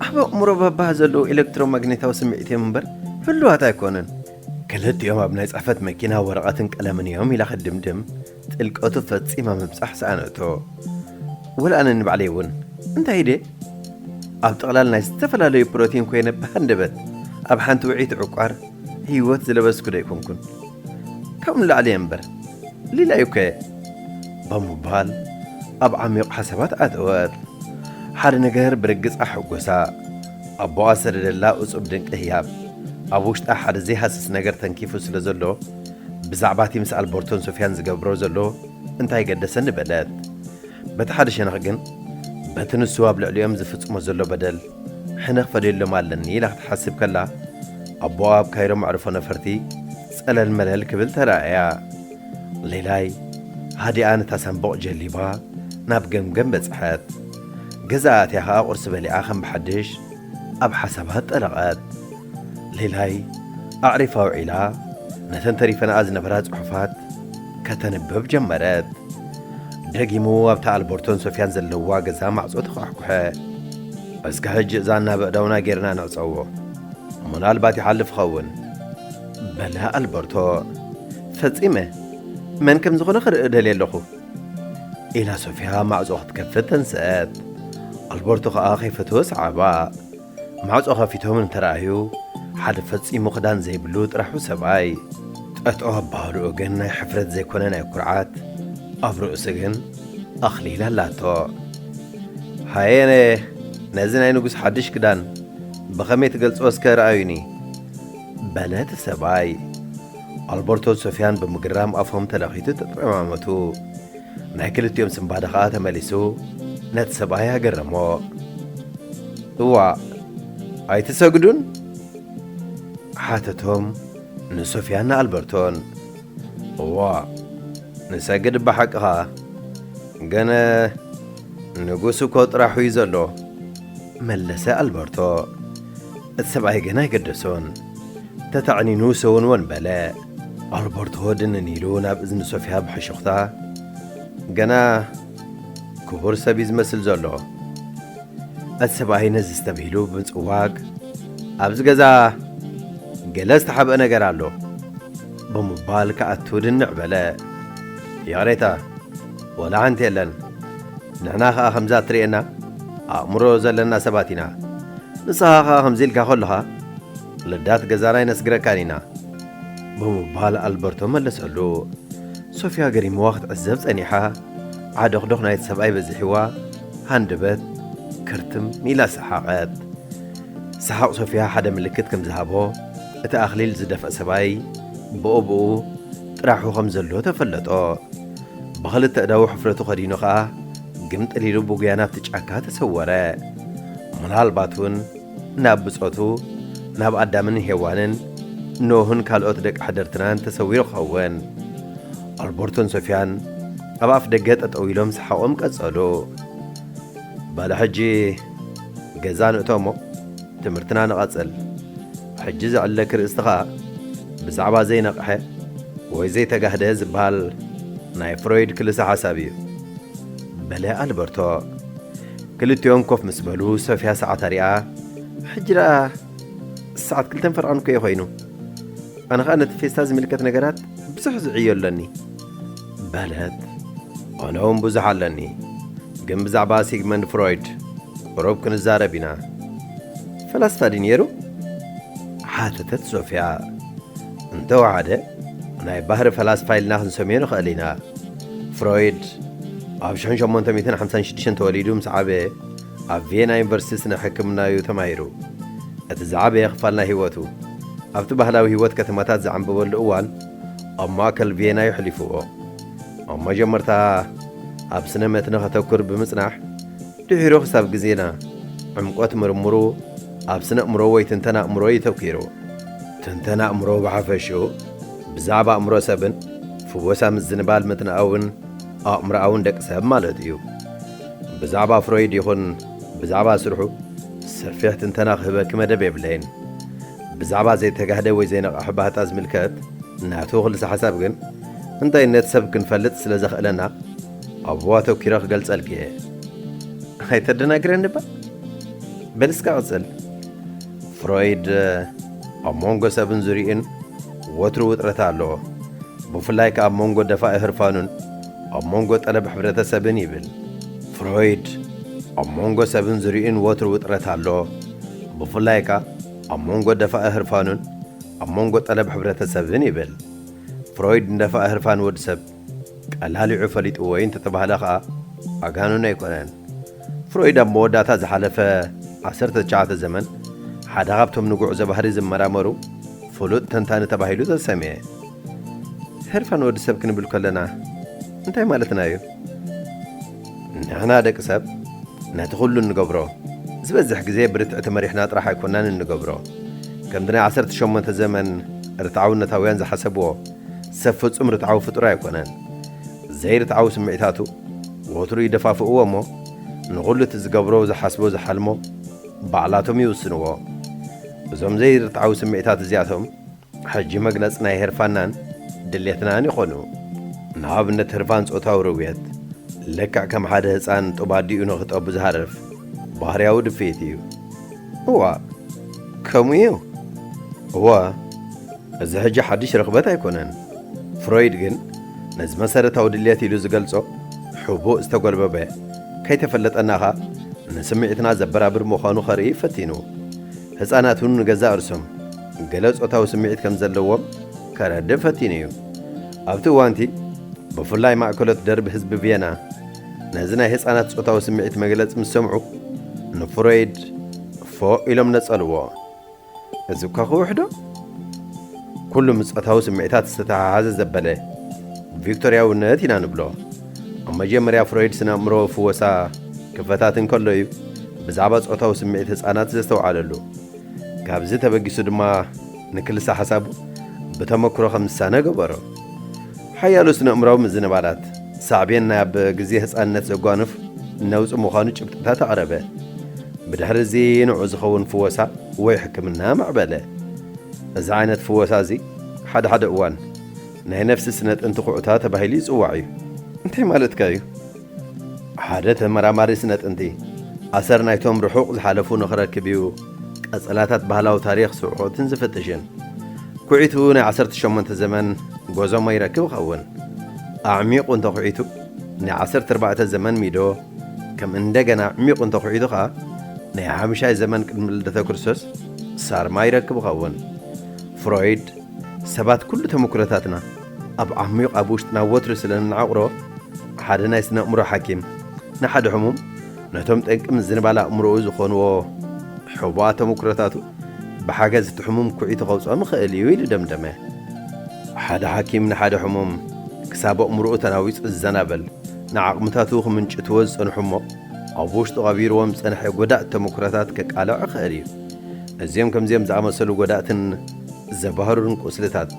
ኣብ ኣእምሮ ባባ ዘለዉ ኤሌክትሮማግኔታዊ ስምዒት እዮም እምበር ህሉዋት ኣይኮኑን። ክልቲኦም ኣብ ናይ ጽሕፈት መኪና ወረቐትን ቀለምን እዮም ኢላ ክትድምድም ጥልቀቱ ፈጺማ ምብጻሕ ሰኣነቶ። ወላ ኣነ ንባዕለይ እውን እንታይ ኢደ ኣብ ጥቕላል ናይ ዝተፈላለዩ ፕሮቲን ኮይነ ብሃንደበት ኣብ ሓንቲ ውዒት ዕቋር ህይወት ዝለበስኩ ዶ ኣይኮንኩን? ካብ ንላዕሊ እየ እምበር ሊላ እዩከ ብምባል ኣብ ዓሚቕ ሓሳባት ኣተወት። ሓደ ነገር ብርግጽ ኣሐጎሳ። ኣቦኣ ዝሰደደላ እጹብ ድንቂ ህያብ ኣብ ውሽጣ ሓደ ዘይሃስስ ነገር ተንኪፉ ስለ ዘሎ፣ ብዛዕባ እቲ ምስ ኣልበርቶን ሶፊያን ዝገብሮ ዘሎ እንታይ ገደሰኒ በለት። በቲ ሓደ ሸነኽ ግን፣ በቲ ንሱ ኣብ ልዕሊኦም ዝፍጽሞ ዘሎ በደል ሕነ ክፈልየሎም ኣለኒ ኢላ ክትሓስብ ከላ፣ ኣቦኣ ኣብ ካይሮ መዕርፎ ነፈርቲ ጸለል መለል ክብል ተራእያ። ሌላይ ሃዲኣ ነታ ሳንቡቕ ጀሊባ ናብ ገምገም በጽሐት። ገዛ ኣትያ ኸኣ ቁርሲ በሊዓ ከም ብሓድሽ ኣብ ሓሳባት ጠለቐት። ሌላይ ኣዕሪፋ ውዒላ ነተን ተሪፈናኣ ዝነበራ ጽሑፋት ከተንብብ ጀመረት። ደጊሙ ኣብታ ኣልበርቶን ሶፊያን ዘለዋ ገዛ ማዕጾ ተኳሕኩሐ። እስከ ሕጂ እዛ ናብ ኣእዳውና ጌርና ንዕጸዎ። ምናልባት ይሓልፍ ኸውን። በለ ኣልበርቶ። ፈጺመ። መን ከም ዝኾነ ክርኢ ደልየ ኣለኹ። ኢላ ሶፊያ ማዕጾ ክትከፍት ተንስአት። ኣልበርቶ ኸኣ ከይፈተወ ሰዓባ። ማዕጾ ከፊቶም እንተረኣዩ፣ ሓደ ፈጺሙ ክዳን ዘይብሉ ጥራሑ ሰብኣይ። ጠጠው ኣባህልኡ ግን ናይ ሕፍረት ዘይኮነ ናይ ኩርዓት፣ ኣብ ርእሱ ግን ኣኽሊል ኣላቶ። ሃየነ፣ ነዚ ናይ ንጉስ ሓድሽ ክዳን ብኸመይ ትገልጾ እስከ ረኣዩኒ? በለ እቲ ሰብኣይ። ኣልበርቶን ሶፊያን ብምግራም ኣፎም ተለኺቱ ተጠማመቱ። ናይ ክልቲኦም ስንባደ ኸኣ ተመሊሱ ነቲ ሰብኣይ ኣገረሞ። እዋእ፣ ኣይትሰግዱን? ሓተቶም ንሶፊያን ንኣልበርቶን። እዋእ፣ ንሰግድ ብሓቅኻ፣ ግን ንጉስ እኮ ጥራሑ እዩ ዘሎ፣ መለሰ ኣልበርቶ። እቲ ሰብኣይ ግን ኣይገደሶን። ተታዕኒኑ ሰውንወን በለ። ኣልበርቶ ድንን ኢሉ ናብ እዝኒ ሶፊያ ብሕሹኽታ፣ ገና ክቡር ሰብ እዩ ዝመስል ዘሎ። እቲ ሰብኣይ ነዚ ዝተብሂሉ ብምጽዋግ፣ ኣብዚ ገዛ ገለ ዝተሓብአ ነገር ኣሎ ብምባል ክኣቱ ድንዕ በለ። ይቕሬታ፣ ወላ ሓንቲ የለን። ንሕና ኸኣ ከምዛ እትርእየና ኣእምሮ ዘለና ሰባት ኢና። ንስኻ ኸኣ ከምዚ ኢልካ ከለኻ ልዳት ገዛና ኣይነስግረካን ኢና ብምባል ኣልበርቶ መለሰሉ። ሶፊያ ገሪምዋ ክትዕዘብ ጸኒሓ፣ ዓደኽዶኽ ናይቲ ሰብኣይ በዚሕዋ፣ ሃንደበት ክርትም ኢላ ሰሓቐት። ሰሓቕ ሶፊያ ሓደ ምልክት ከም ዝሃቦ፣ እቲ ኣኽሊል ዝደፍአ ሰብኣይ ብኡ ብኡ ጥራሑ ከም ዘሎ ተፈለጦ። ብኽልተ እዳዉ ሕፍረቱ ከዲኑ ኸኣ፣ ግምጥል ኢሉ ብጉያ ናብቲ ጫካ ተሰወረ። ምናልባት እውን ናብ ብጾቱ፣ ናብ ኣዳምን ሄዋንን፣ ኖህን ካልኦት ደቂ ሓደርትናን ተሰዊሩ ክኸውን። ኣልበርቶን ሶፊያን ኣብ ኣፍ ደገ ጠጠው ኢሎም ሰሓቖም ቀጸሉ። በለ ሕጂ ገዛ ንእቶ እሞ ትምህርትና ንቐጽል። ሕጂ ዘዕለክ ርእስቲ ኸኣ ብዛዕባ ዘይነቕሐ ወይ ዘይተጋህደ ዝበሃል ናይ ፍሮይድ ክልሰ ሓሳብ እዩ። በለ ኣልበርቶ። ክልቲኦም ኮፍ ምስ በሉ ሶፊያ ሰዓታ ሪኣ፣ ሕጂ ደኣ ሰዓት ክልተን ፈረቓን እኮ እዩ ኮይኑ። ኣነ ኸኣ ነቲ ፌስታ ዝምልከት ነገራት ብዙሕ ዝዕዮ ኣለኒ። በለት። ኣነ እውን ብዙሕ ኣለኒ፣ ግን ብዛዕባ ሲግመንድ ፍሮይድ ቁሩብ ክንዛረብ ኢና። ፈላስፋ ድዩ ነይሩ? ሓተተት ሶፊያ። እንተወሓደ ናይ ባህሪ ፈላስፋ ኢልና ክንሰምዮ ንኽእል ኢና። ፍሮይድ ኣብ ሽሕን ሸሞንተ ሚእትን ሓምሳን ሽዱሽተን ተወሊዱ ምስ ዓበየ ኣብ ቪየና ዩኒቨርሲቲ ስነ ሕክምና እዩ ተማሂሩ። እቲ ዝዓበየ ክፋል ናይ ህይወቱ ኣብቲ ባህላዊ ህይወት ከተማታት ዝዓንበበሉ እዋን ኣብ ማእከል ቪየና እዩ ኣሕሊፍዎ። ኣብ መጀመርታ ኣብ ስነ መትኒ ከተኩር ብምጽናሕ፣ ድሒሩ ክሳብ ግዜና ዕምቆት ምርምሩ ኣብ ስነ ኣእምሮ ወይ ትንተና ኣእምሮ እዩ ተኪሩ። ትንተና ኣእምሮ ብሓፈሽኡ ብዛዕባ ኣእምሮ ሰብን ፍወሳ ምዝንባል ምትንኣውን ኣእምሮኣውን ደቂ ሰብ ማለት እዩ። ብዛዕባ ፍሮይድ ይኹን ብዛዕባ ስርሑ ሰፊሕ ትንተና ክህበኪ መደብ የብለይን። ብዛዕባ ዘይተጋህደ ወይ ዘይነቕሐ ባህታ ዝምልከት ናቱ ክልሰ ሓሳብ ግን እንታይነት ሰብ ክንፈልጥ ስለ ዘኽእለና ኣብኡ ኣተኲረ ክገልጸልኪ እየ። ኣይተደናግረኒ እባ። በል እስካ ቅጽል። ፍሮይድ ኣብ መንጎ ሰብን ዝርኢን ወትሩ ውጥረት ኣሎ። ብፍላይ ከኣ ኣብ መንጎ ደፋኢ ህርፋኑን ኣብ መንጎ ጠለብ ሕብረተሰብን ይብል። ፍሮይድ ኣብ መንጎ ሰብን ዝርኢን ወትሩ ውጥረት ኣሎ። ብፍላይ ከኣ ኣብ መንጎ ደፋኢ ህርፋኑን ኣብ መንጎ ጠለብ ሕብረተሰብን ይብል። ፍሮይድ ንደፋኢ ህርፋን ወዲ ሰብ ቀላሊዑ ፈሊጥዎ እዩ እንተተባህለ ከኣ ኣጋንኖ ኣይኮነን። ፍሮይድ ኣብ መወዳእታ ዝሓለፈ ዓሰርተ ትሽዓተ ዘመን ሓደ ካብቶም ንጉዕዞ ባህሪ ዝመራመሩ ፍሉጥ ተንታኒ ተባሂሉ ተሰምየ። ህርፋን ወዲ ሰብ ክንብል ከለና እንታይ ማለትና እዩ? ንሕና ደቂ ሰብ ነቲ ኩሉ እንገብሮ ዝበዝሕ ግዜ ብርትዒ ተመሪሕና ጥራሕ ኣይኮናን እንገብሮ። ከምቲ ናይ ዓሰርተ ሸሞንተ ዘመን ርትዓውነታውያን ዝሓሰብዎ ሰብ ፍጹም ርትዓዊ ፍጡር ኣይኮነን። ዘይርትዓዊ ስምዒታቱ ወትሩ ይደፋፍእዎ እሞ ንኹሉ እቲ ዝገብሮ ዝሓስቦ ዝሓልሞ ባዕላቶም ይውስንዎ። እዞም ዘይርትዓዊ ስምዒታት እዚኣቶም ሕጂ መግለጺ ናይ ህርፋናን ድሌትናን ይኾኑ። ንኣብነት ህርፋን ጾታዊ ርውየት ልክዕ ከም ሓደ ህጻን ጡብ ኣዲኡ ንኽጠቡ ዝሃርፍ ባህርያዊ ድፍኢት እዩ። እዋ ከምኡ እዩ። እወ እዚ ሕጂ ሓድሽ ርኽበት ኣይኮነን። ፍሮይድ ግን ነዚ መሰረታዊ ድሌት ኢሉ ዝገልጾ ሕቡእ ዝተጎልበበ ከይተፈለጠና ኸኣ ንስምዒትና ዘበራብር ምዃኑ ኸርኢ ፈቲኑ። ህጻናት እውን ንገዛእ ርእሶም ገለ ጾታዊ ስምዒት ከም ዘለዎም ከረድእ ፈቲኑ እዩ። ኣብቲ እዋንቲ ብፍላይ ማእከሎት ደርቢ ህዝቢ ቪየና ነዚ ናይ ህጻናት ጾታዊ ስምዒት መግለጺ ምስ ሰምዑ ንፍሮይድ ፎእ ኢሎም ነጸልዎ። እዚ እኳ ክውሕዶ ኩሉ ምስ ጾታዊ ስምዒታት ዝተተሓሓዘ ዘበለ ቪክቶርያውነት ኢና ንብሎ። ኣብ መጀመርያ ፍሮይድ ስነ ኣእምሮ ፍወሳ ክፈታትን ከሎ እዩ ብዛዕባ ጾታዊ ስምዒት ህጻናት ዘስተውዓለሉ። ካብዚ ተበጊሱ ድማ ንክልሰ ሓሳቡ ብተመክሮ ከም ዝሳነ ገበሮ። ሓያሎ ስነ ኣእምራዊ ምዝንባላት ሳዕቤን ናይ ኣብ ግዜ ህጻንነት ዘጓንፍ ነውጺ ምዃኑ ጭብጥታት ኣቕረበ። ብድሕሪ እዚ ንዑ ዝኸውን ፍወሳ ወይ ሕክምና መዕበለ። እዚ ዓይነት ፍወሳ እዚ ሓደ ሓደ እዋን ናይ ነፍሲ ስነ ጥንቲ ኩዕታ ተባሂሉ ይጽዋዕ እዩ። እንታይ ማለትካ እዩ? ሓደ ተመራማሪ ስነ ጥንቲ ኣሰር ናይቶም ርሑቕ ዝሓለፉ ንኽረክብ እዩ ቀጸላታት ባህላዊ ታሪኽ ስውዖትን ዝፍትሽን። ኩዒቱ ናይ ዓሰርተ ሸሞንተ ዘመን ጎዞሞ ይረክብ ይኸውን። ኣዕሚቑ እንተኹዒቱ ናይ ዓሰርተ ኣርባዕተ ዘመን ሚዶ፣ ከም እንደገና ኣዕሚቑ እንተኹዒቱ ኸኣ ናይ ሓምሻይ ዘመን ቅድሚ ልደተ ክርስቶስ ሳርማ ይረክብ ይኸውን። ፍሮይድ ሰባት ኩሉ ተመክሮታትና ኣብ ዓሚቕ ኣብ ውሽጥና ወትሩ ስለ እንዓቑሮ ሓደ ናይ ስነ ኣእምሮ ሓኪም ንሓደ ሕሙም ነቶም ጠንቂ ምዝንባል ኣእምሮኡ ዝኾንዎ ሕቡኣት ተመክሮታቱ ብሓገዝ እቲ ሕሙም ኩዒቱ ከውፅኦም ይኽእል እዩ ኢሉ ደምደመ። ሓደ ሓኪም ንሓደ ሕሙም ክሳብ ኣእምሮኡ ተናዊፁ ዝዘናበል ንዓቕምታቱ ክምንጭትዎ ዝፀንሑ እሞ ኣብ ውሽጡ ቀቢርዎም ዝፀንሐ ጎዳእቲ ተመክሮታት ከቃልዕ ይኽእል እዩ። እዚኦም ከምዚኦም ዝኣመሰሉ ጎዳእትን ዘባህሩን ቁስልታት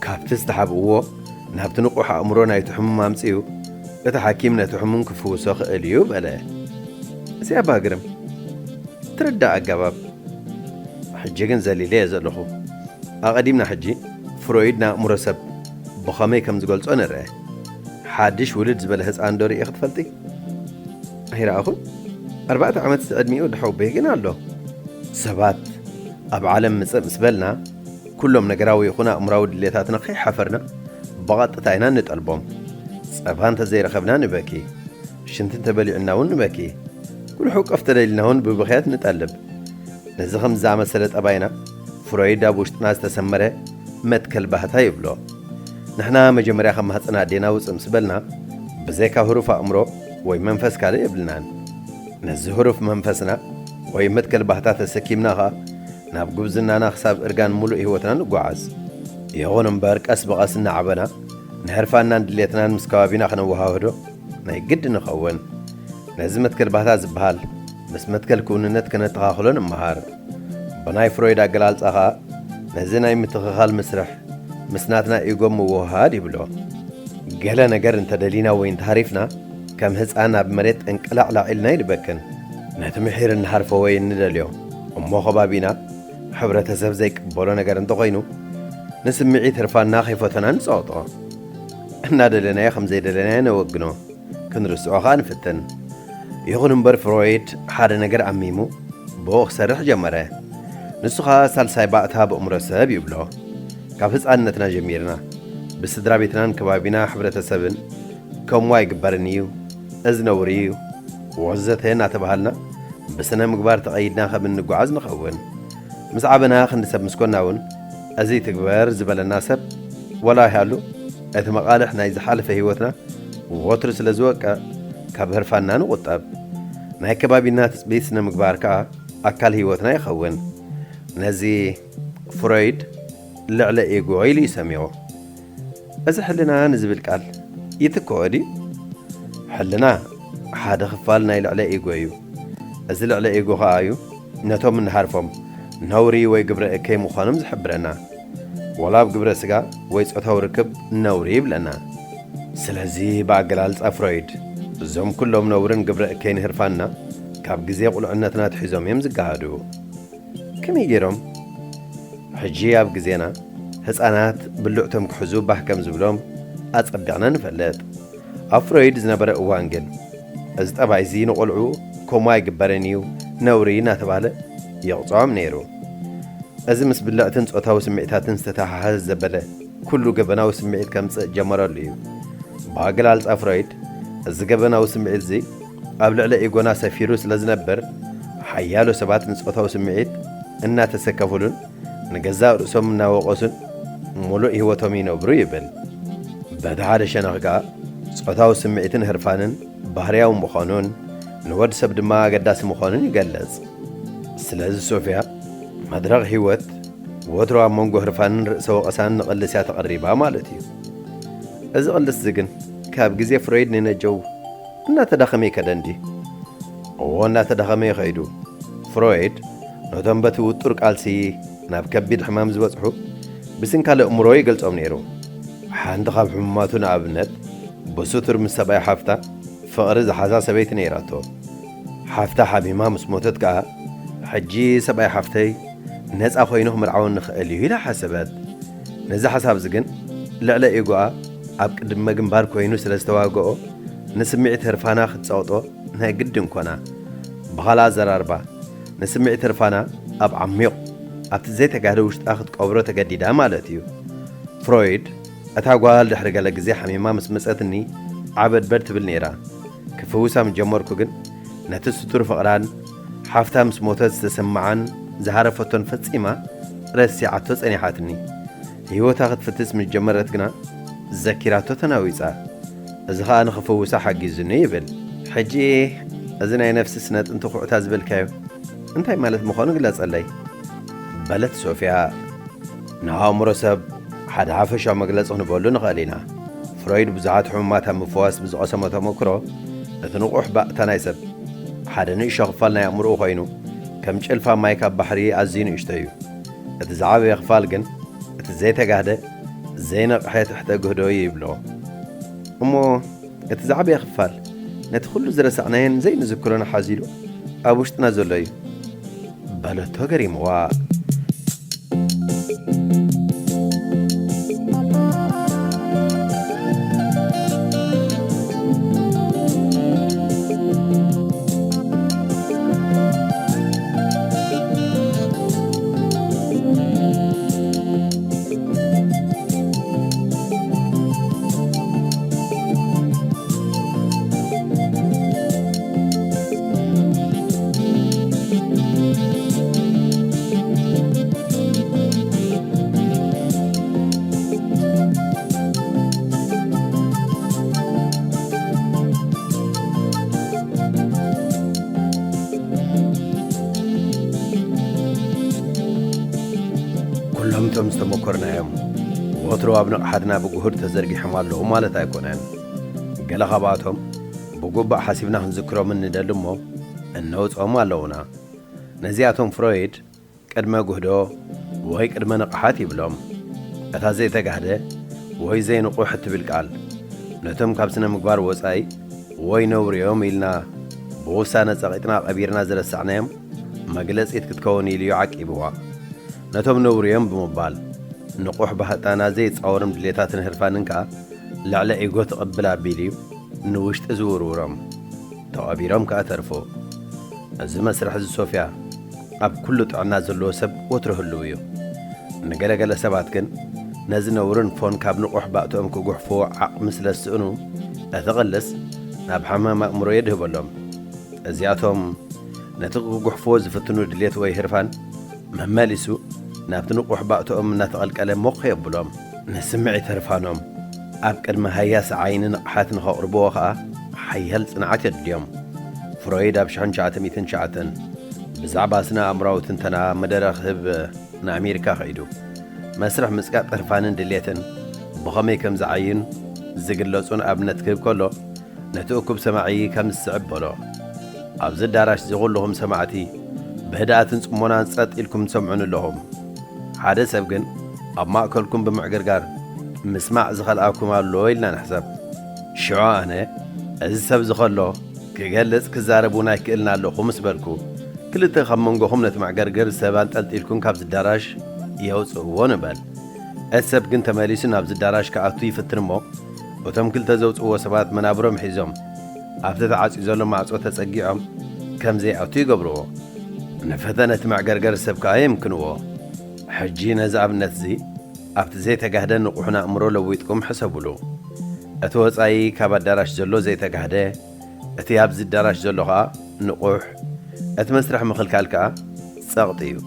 ካብቲ ዝተሓብእዎ ናብቲ ንቑሕ ኣእምሮ ናይቲ ሕሙም ኣምጺኡ እቲ ሓኪም ነቲ ሕሙም ክፍውሶ ክእል እዩ በለ። እዚ ኣባ ግርም ትርዳእ ኣገባብ። ሕጂ ግን ዘሊለ እየ ዘለኹ። ኣቐዲምና ሕጂ ፍሮይድ ንኣእምሮ ሰብ ብኸመይ ከም ዝገልጾ ንርአ። ሓድሽ ውልድ ዝበለ ህፃን ዶ ርኢኺ ትፈልጢ? ኣይረኣኹን። ኣርባዕተ ዓመት ዝዕድሚኡ ወዲ ሓወቦይ ግን ኣሎ። ሰባት ኣብ ዓለም ምጽእ ምስ በልና ኩሎም ነገራዊ ይኹን ኣእምራዊ ድሌታትና ከይሓፈርና ብቐጥታ ኢና ንጠልቦም። ጸባ እንተዘይረኸብና ንበኪ፣ ሽንቲ እንተበሊዕና እውን ንበኪ፣ ጉልሑ ቀፍ ተደሊልና እውን ብብኽያት ንጠልብ። ነዚ ከም ዝኣመሰለ ጠባይና ፍሮይድ ኣብ ውሽጥና ዝተሰመረ መትከል ባህታ ይብሎ። ንሕና መጀመርያ ካብ ማህፀን ኣዴና ውፅእ ምስ በልና ብዘይካ ህሩፍ ኣእምሮ ወይ መንፈስ ካልእ የብልናን። ነዚ ህሩፍ መንፈስና ወይ መትከል ባህታ ተሰኪምና ኸኣ ናብ ጉብዝናና ክሳብ እርጋን ሙሉእ ህይወትና ንጓዓዝ። ይኹን እምበር ቀስ ብቐስ እናዓበና ንህርፋናን ድሌትናን ምስ ከባቢና ክነወሃህዶ ናይ ግድን ይኸውን። ነዚ መትከል ባህታ ዝበሃል ምስ መትከል ክውንነት ከነተኻኽሎ ንመሃር። ብናይ ፍሮይድ ኣገላልጻ ኸኣ ነዚ ናይ ምትኽኻል መስርሕ ምስ ናትና ኢጎ ምውህሃድ ይብሎ። ገለ ነገር እንተደሊና ወይ እንተሃሪፍና፣ ከም ህፃን ኣብ መሬት ጠንቀላዕላዕ ኢልና ይንበክን። ነቲ ምሒር እንሃርፎ ወይ እንደልዮ እሞ ከባቢና ሕብረተሰብ ዘይቅበሎ ነገር እንተኾይኑ፣ ንስምዒት ህርፋና ከይፈተና ንፀቕጦ። እናደለናዮ ከም ዘይደለናዮ ነወግኖ፣ ክንርስዖ ኸኣ ንፍትን። ይኹን እምበር ፍሮይድ ሓደ ነገር ኣሚሙ ብኡ ክሰርሕ ጀመረ። ንሱ ኸኣ ሳልሳይ ባእታ ብእምሮ ሰብ ይብሎ። ካብ ህፃንነትና ጀሚርና ብስድራ ቤትናን ከባቢና ሕብረተሰብን ከምኡ ኣይግበርን እዩ፣ እዚ ነውሪ እዩ፣ ወዘተ እናተባሃልና ብስነ ምግባር ተቐይድና ከም እንጓዓዝ ንኸውን። ምስ ዓበና ክንዲ ሰብ ምስ ኮና እውን፣ እዚ ትግበር ዝበለና ሰብ ዋላ ይሃሉ፣ እቲ መቓልሕ ናይ ዝሓለፈ ህይወትና ወትሩ ስለ ዝወቅዕ፣ ካብ ህርፋና ንቑጠብ። ናይ ከባቢና ትጽቢት ስነ ምግባር ከኣ ኣካል ህይወትና ይኸውን። ነዚ ፍሮይድ ልዕለ ኤጎ ኢሉ ይሰምዮ። እዚ ሕልና ንዝብል ቃል ይትክኦ ድዩ? ሕልና ሓደ ክፋል ናይ ልዕለ ኤጎ እዩ። እዚ ልዕለ ኤጎ ከኣ እዩ ነቶም እንሃርፎም ነውሪ ወይ ግብረ እከይ ምዃኖም ዝሕብረና። ዋላ ኣብ ግብረ ስጋ ወይ ጾታዊ ርክብ ነውሪ ይብለና። ስለዚ ብኣገላልጻ ፍሮይድ፣ እዞም ኩሎም ነውርን ግብረ እከይን ህርፋንና ካብ ግዜ ቁልዕነትና ኣትሒዞም እዮም ዝገሃዱ። ከመይ ገይሮም? ሕጂ ኣብ ግዜና ህጻናት ብልዕቶም ክሕዙ ባህ ከም ዝብሎም ኣጸቢቕና ንፈልጥ። ኣብ ፍሮይድ ዝነበረ እዋን ግን፣ እዚ ጠባይ እዚ ንቖልዑ ከምኡ ኣይግበርን እዩ፣ ነውሪ እናተባህለ ይቕጽዖም ነይሩ። እዚ ምስ ብልዕትን ጾታዊ ስምዒታትን ዝተተሓሓዘ ዘበለ ኩሉ ገበናዊ ስምዒት ከምጽእ ጀመረሉ እዩ። ብኣገላልጻ ፍሮይድ፣ እዚ ገበናዊ ስምዒት እዚ ኣብ ልዕሊ ኤጎና ሰፊሩ ስለ ዝነብር፣ ሓያሎ ሰባት ንጾታዊ ስምዒት እናተሰከፉሉን ንገዛእ ርእሶም እናወቐሱን ምሉእ ህይወቶም ይነብሩ ይብል። በቲ ሓደ ሸነኽ ከኣ፣ ጾታዊ ስምዒትን ህርፋንን ባህርያዊ ምዃኑን ንወድ ሰብ ድማ ኣገዳሲ ምዃኑን ይገልጽ። ስለዚ ሶፍያ፣ መድረኽ ህይወት ወትሩ ኣብ መንጎ ህርፋንን ርእሰ ወቐሳን ንቕልስ እያ ተቐሪባ ማለት እዩ። እዚ ቅልስ እዚ ግን ካብ ግዜ ፍሮይድ ንነጀው እናተዳኸመ ይከደ እንዲ። እዎ እናተዳኸመ ይኸይዱ። ፍሮይድ ነቶም በቲ ውጡር ቃልሲ ናብ ከቢድ ሕማም ዝበጽሑ ብስንካለ እምሮ ይገልጾም ነይሩ። ሓንቲ ካብ ሕሙማቱ ንኣብነት ብስቱር ምስ ሰብኣይ ሓፍታ ፍቕሪ ዝሓዛ ሰበይቲ ነይራቶ። ሓፍታ ሓሚማ ምስ ሞተት ከኣ፣ ሕጂ ሰብኣይ ሓፍተይ ነጻ ኮይኑ ክምርዓወኒ ይኽእል እዩ ኢላ ሓሰበት። ነዚ ሓሳብ እዚ ግን ልዕለ ኢጎኣ ኣብ ቅድመ ግንባር ኮይኑ ስለ ዝተዋግኦ፣ ንስምዒት ህርፋና ክትጸቕጦ ናይ ግድን ኮና። ብኻልእ ኣዘራርባ፣ ንስምዒት ህርፋና ኣብ ዓሚቕ ኣብቲ ዘይተጋህደ ውሽጣ ክትቀብሮ ተገዲዳ ማለት እዩ። ፍሮይድ፣ እታ ጓል ድሕሪ ገለ ግዜ ሓሚማ ምስ መጸትኒ ዓበድበድ ትብል ነይራ። ክፍውሳ ምስ ጀመርኩ ግን ነቲ ስቱር ፍቕራን ሓፍታ ምስ ሞተት ዝተሰምዓን ዝሃረፈቶን ፈጺማ ረሲዓቶ ጸኒሓትኒ። ህይወታ ክትፍትስ ምስ ጀመረት ግና ዘኪራቶ ተናዊጻ። እዚ ኸኣ ንኽፍውሳ ሓጊዙኒ ይብል። ሕጂ እዚ ናይ ነፍሲ ስነ ጥንቲ ኩዕታ ዝበልካዮ እንታይ ማለት ምዃኑ ግለጸለይ፣ በለት ሶፍያ። ንኣእምሮ ሰብ ሓደ ሓፈሻዊ መግለጺ ክንበሉ ንኽእል ኢና። ፍሮይድ ብዙሓት ሕሙማት ኣብ ምፍዋስ ብዝቐሰሞ ተመክሮ፣ እቲ ንቑሕ ባእታ ናይ ሰብ ሓደ ንእሽቶ ክፋል ናይ ኣእምሮኡ ኮይኑ፣ ከም ጭልፋ ማይ ካብ ባሕሪ ኣዝዩ ንእሽቶ እዩ። እቲ ዝዓበየ ክፋል ግን እቲ ዘይተጋህደ፣ ዘይነቕሐ ትሕተ ግህዶ እዩ ይብሎ። እሞ እቲ ዝዓበየ ክፋል ነቲ ኩሉ ዝረሳዕናዮን ዘይንዝክሮን ሓዚሉ ኣብ ውሽጥና ዘሎ እዩ፣ በለቶ ገሪምዋ። ኩሎም እቶም ዝተመኮርናዮም ወትሩ ኣብ ንቕሓትና ብግሁድ ተዘርጊሖም ኣለዉ ማለት ኣይኮነን። ገለ ካብኣቶም ብግቡእ ሓሲብና ክንዝክሮም እንደሊ እሞ እነውጽኦም ኣለዉና። ነዚኣቶም ፍሮይድ ቅድመ ጉህዶ ወይ ቅድመ ንቕሓት ይብሎም። እታ ዘይተጋህደ ወይ ዘይንቑሕ እትብል ቃል ነቶም ካብ ስነ ምግባር ወጻኢ ወይ ነውሪ እዮም ኢልና ብውሳነ ጸቒጥና ቀቢርና ዝረሳዕናዮም መግለጺት ክትከውን ኢሉ እዩ ዓቂብዋ። ነቶም ነውሪ እዮም ብምባል ንቑሕ ባህጣና ዘይጻወርም ድሌታትን ህርፋንን ከኣ ልዕሊ ኢጎ ትቕብል ኣቢሉ እዩ ንውሽጢ ዝውርውሮም። ተቐቢሮም ከኣ ተርፎ። እዚ መስርሕ እዚ ሶፍያ ኣብ ኩሉ ጥዕና ዘለዎ ሰብ ወትሩ ህልው እዩ። ንገለገለ ሰባት ግን ነዚ ነውርን ፎን ካብ ንቑሕ ባእትኦም ክጉሕፍዎ ዓቕሚ ስለ ዝስእኑ እቲ ቕልስ ናብ ሓማም ኣእምሮ የድህበሎም። እዚኣቶም ነቲ ክጉሕፍዎ ዝፍትኑ ድሌት ወይ ህርፋን መመሊሱ ናብቲ ንቑሕ ባእትኦም እናተቐልቀለ ሞኽ የብሎም። ንስምዒት ህርፋኖም ኣብ ቅድሚ ሃያሲ ዓይኒ ንቕሓት ንኸቕርብዎ ኸኣ ሓያል ጽንዓት የድልዮም። ፍሮይድ ኣብ ሽሕን ትሽዓተ ሚእትን ትሽዓተን ብዛዕባ ስነ ኣእምራዊ ትንተና መደረ ክህብ ንኣሜሪካ ከይዱ። መስርሕ ምጽቃጥ ህርፋንን ድሌትን ብኸመይ ከም ዝዓይን ዝግለጹን ኣብነት ክህብ ከሎ፣ ነቲ እኩብ ሰማዒ ከም ዝስዕብ በሎ። ኣብዚ ኣዳራሽ እዚ ኩልኹም ሰማዕቲ ብህድኣትን ጽሞናን ጸጥ ኢልኩም ትሰምዑኒ ኣለኹም። ሓደ ሰብ ግን ኣብ ማእከልኩም ብምዕግርጋር ምስማዕ ዝኸልኣኩም ኣሎ ኢልና ንሕሰብ። ሽዑ ኣነ፣ እዚ ሰብ እዚ ከሎ ክገልጽ ክዛረብ እውን ኣይክእልን ኣለኹ ምስ በልኩ፣ ክልተ ካብ መንጎኹም ነቲ መዕገርገር ሰብ ኣንጠልጢልኩም ካብዚ ኣዳራሽ የውጽእዎ ንበል። እቲ ሰብ ግን ተመሊሱ ናብዚ ኣዳራሽ ክኣቱ ይፍትን እሞ፣ እቶም ክልተ ዘውጽእዎ ሰባት መናብሮም ሒዞም ኣብቲ ተዓጽዩ ዘሎ ማዕጾ ተጸጊዖም ከም ዘይኣቱ ይገብርዎ። ንፈተነ እቲ መዕገርገር ሰብ ከኣ የምክንዎ። ሕጂ ነዚ ኣብነት እዚ ኣብቲ ዘይተጋህደ ንቑሕን ኣእምሮ ለዊጥኩም ሕሰቡሉ። እቲ ወጻኢ ካብ ኣዳራሽ ዘሎ ዘይተጋህደ፣ እቲ ኣብዚ ኣዳራሽ ዘሎ ኸኣ ንቑሕ፣ እቲ መስርሕ ምኽልካል ከኣ ጸቕጢ እዩ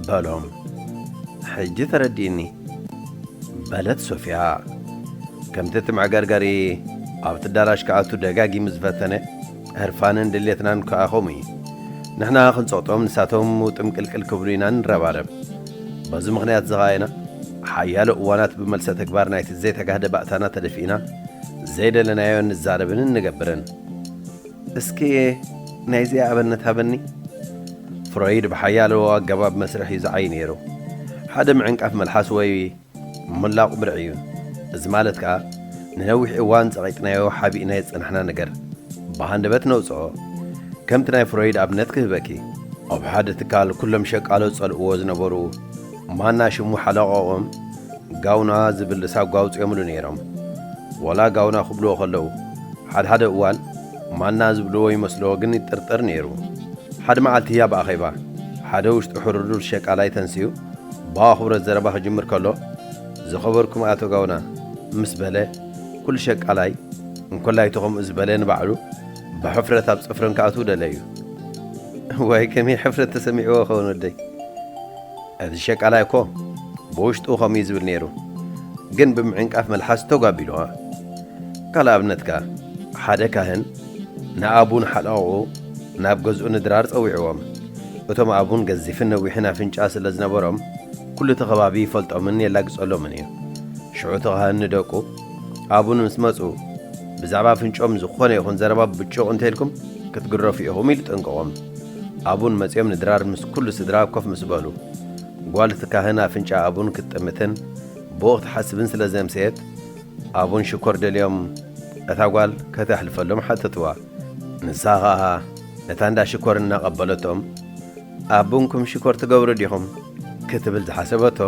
በሎም። ሕጂ ተረዲእኒ በለት ሶፍያ። ከምቲ እቲ መዕገርገሪ ኣብቲ ኣዳራሽ ክኣቱ ደጋጊሙ ዝፈተነ፣ ህርፋንን ድሌትናን ከኣ ከምኡ እዩ። ንሕና ክንጸቕጦም ንሳቶም ውጥምቅልቅል ክብሉ ኢና ንረባረብ። በዚ ምኽንያት እዚ ኸኣ ኢና ሓያሎ እዋናት ብመልሰ ተግባር ናይቲ ዘይተጋህደ ባእታና ተደፊእና ዘይደለናዮ ንዛረብን እንገብርን። እስኪ ናይዚኣ ኣብነት ሃበኒ። ፍሮይድ ብሓያሎ ኣገባብ መስርሕ እዩ ዝዓይ ነይሩ። ሓደ ምዕንቃፍ መልሓስ ወይ ምላቑ ብርዒ እዩ። እዚ ማለት ከኣ ንነዊሕ እዋን ጸቒጥናዮ ሓቢእናዮ ዝጸናሕና ነገር ብሃንደበት ነውጽኦ። ከምቲ ናይ ፍሮይድ ኣብነት ክህበኪ። ኣብ ሓደ ትካል ኩሎም ሸቃሎ ዝጸልእዎ ዝነበሩ ማና ሽሙ ሓለቓኦም ጋውና ዝብል ሳጓ ኣውጺኦምሉ ነይሮም። ወላ ጋውና ክብልዎ ከለዉ ሓድሓደ እዋን ማና ዝብልዎ ይመስልዎ ግን ይጥርጥር ነይሩ። ሓደ መዓልቲ ኣብ ኣኼባ ሓደ ውሽጡ ሕሩር ሸቃላይ ተንሲኡ ብኣኽብሮት ዘረባ ክጅምር ከሎ፣ "ዝኸበርኩም ኣቶ ጋውና" ምስ በለ፣ ኩሉ ሸቃላይ እንኮላይ እቲ ከምኡ ዝበለ ንባዕሉ ብሕፍረት ኣብ ጽፍረን ክኣትዉ ደለዩ። ዋይ ከመይ ሕፍረት ተሰሚዕዎ ኸውን ወደይ። እቲ ሸቃላይ እኮ ብውሽጡ ከምኡ እዩ ዝብል ነይሩ፣ ግን ብምዕንቃፍ መልሓስ ተጓቢልዋ። ካልእ ኣብነት ከኣ፣ ሓደ ካህን ንኣቡን ሓለቓኡ ናብ ገዝኡ ንድራር ጸዊዕዎም። እቶም ኣቡን ገዚፍን ነዊሕን ኣፍንጫ ስለ ዝነበሮም፣ ኩሉ እቲ ከባቢ ይፈልጦምን የላግጸሎምን እዩ። ሽዑ እቲ ካህን ንደቁ፣ ኣቡን ምስ መጹ፣ ብዛዕባ ኣፍንጭኦም ዝኾነ ይኹን ዘረባ ብጩቕ እንተኢልኩም ክትግረፉ ኢኹም ኢሉ ጠንቀቖም። ኣቡን መጺኦም ንድራር ምስ ኩሉ ስድራ ኮፍ ምስ በሉ፣ ጓል እቲ ካህን ኣፍንጫ ኣቡን ክትጥምትን ብኡ ክትሓስብን ስለ ዘምሰየት፣ ኣቡን ሽኮር ደልዮም እታ ጓል ከተሕልፈሎም ሓተትዋ። ንሳ ኸኣ ነታ እንዳ ሽኮር እናቐበለቶም፣ "ኣቡንኩም ሽኮር ትገብሩ ዲኹም?" ክትብል ዝሓሰበቶ፣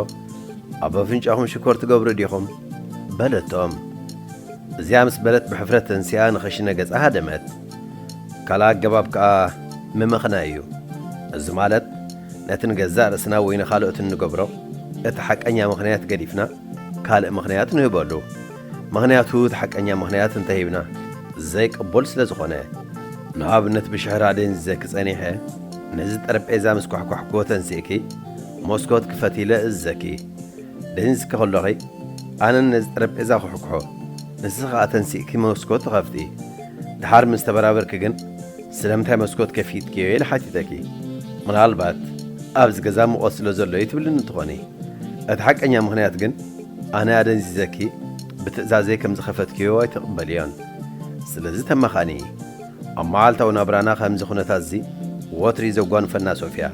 "ኣብ ኣፍንጫኹም ሽኮር ትገብሩ ዲኹም?" በለቶም። እዚኣ ምስ በለት ብሕፍረት ተንሲኣ ንኸሽነ ገጻ ሃደመት። ካልእ ኣገባብ ከኣ ምምኽናይ እዩ። እዚ ማለት ነቲ ንገዛእ ርእስና ወይ ንኻልኦት እንገብሮ እቲ ሓቀኛ ምኽንያት ገዲፍና ካልእ ምኽንያት ንህበሉ። ምኽንያቱ እቲ ሓቀኛ ምኽንያት እንተሂብና ዘይቅቡል ስለ ዝኾነ። ንኣብነት ብሽሕራ ደንዚዘኪ ጸኒሐ ነዚ ጠረጴዛ ምስ ኳሕኳሕክዎ ተንሲእኪ መስኮት ክፈት ኢለ እዝዘኪ። ደንዚዝኪ ከሎኺ ኣነ ነዚ ጠረጴዛ ክሕኩሖ፣ ንስኺ ከኣ ተንሲእኪ መስኮት ትኸፍቲ። ደሓር ምስ ተበራበርኪ ግን ስለምንታይ መስኮት ከፊትክዮ ኢለ ሓቲተኪ። ምናልባት ኣብዚ ገዛ ሙቐት ስለ ዘሎ እዩ ትብልኒ እንትኾኒ። እቲ ሓቀኛ ምኽንያት ግን ኣነ ኣደንዚዘኪ ብትእዛዘይ ከም ዝኸፈትክዮ ኣይትቕበልዮን። ስለዚ ተመኻኒ። ኣብ መዓልታዊ ናብራና ከምዚ ኩነታት እዚ ወትሪ ዘጓንፈና ሶፍያ።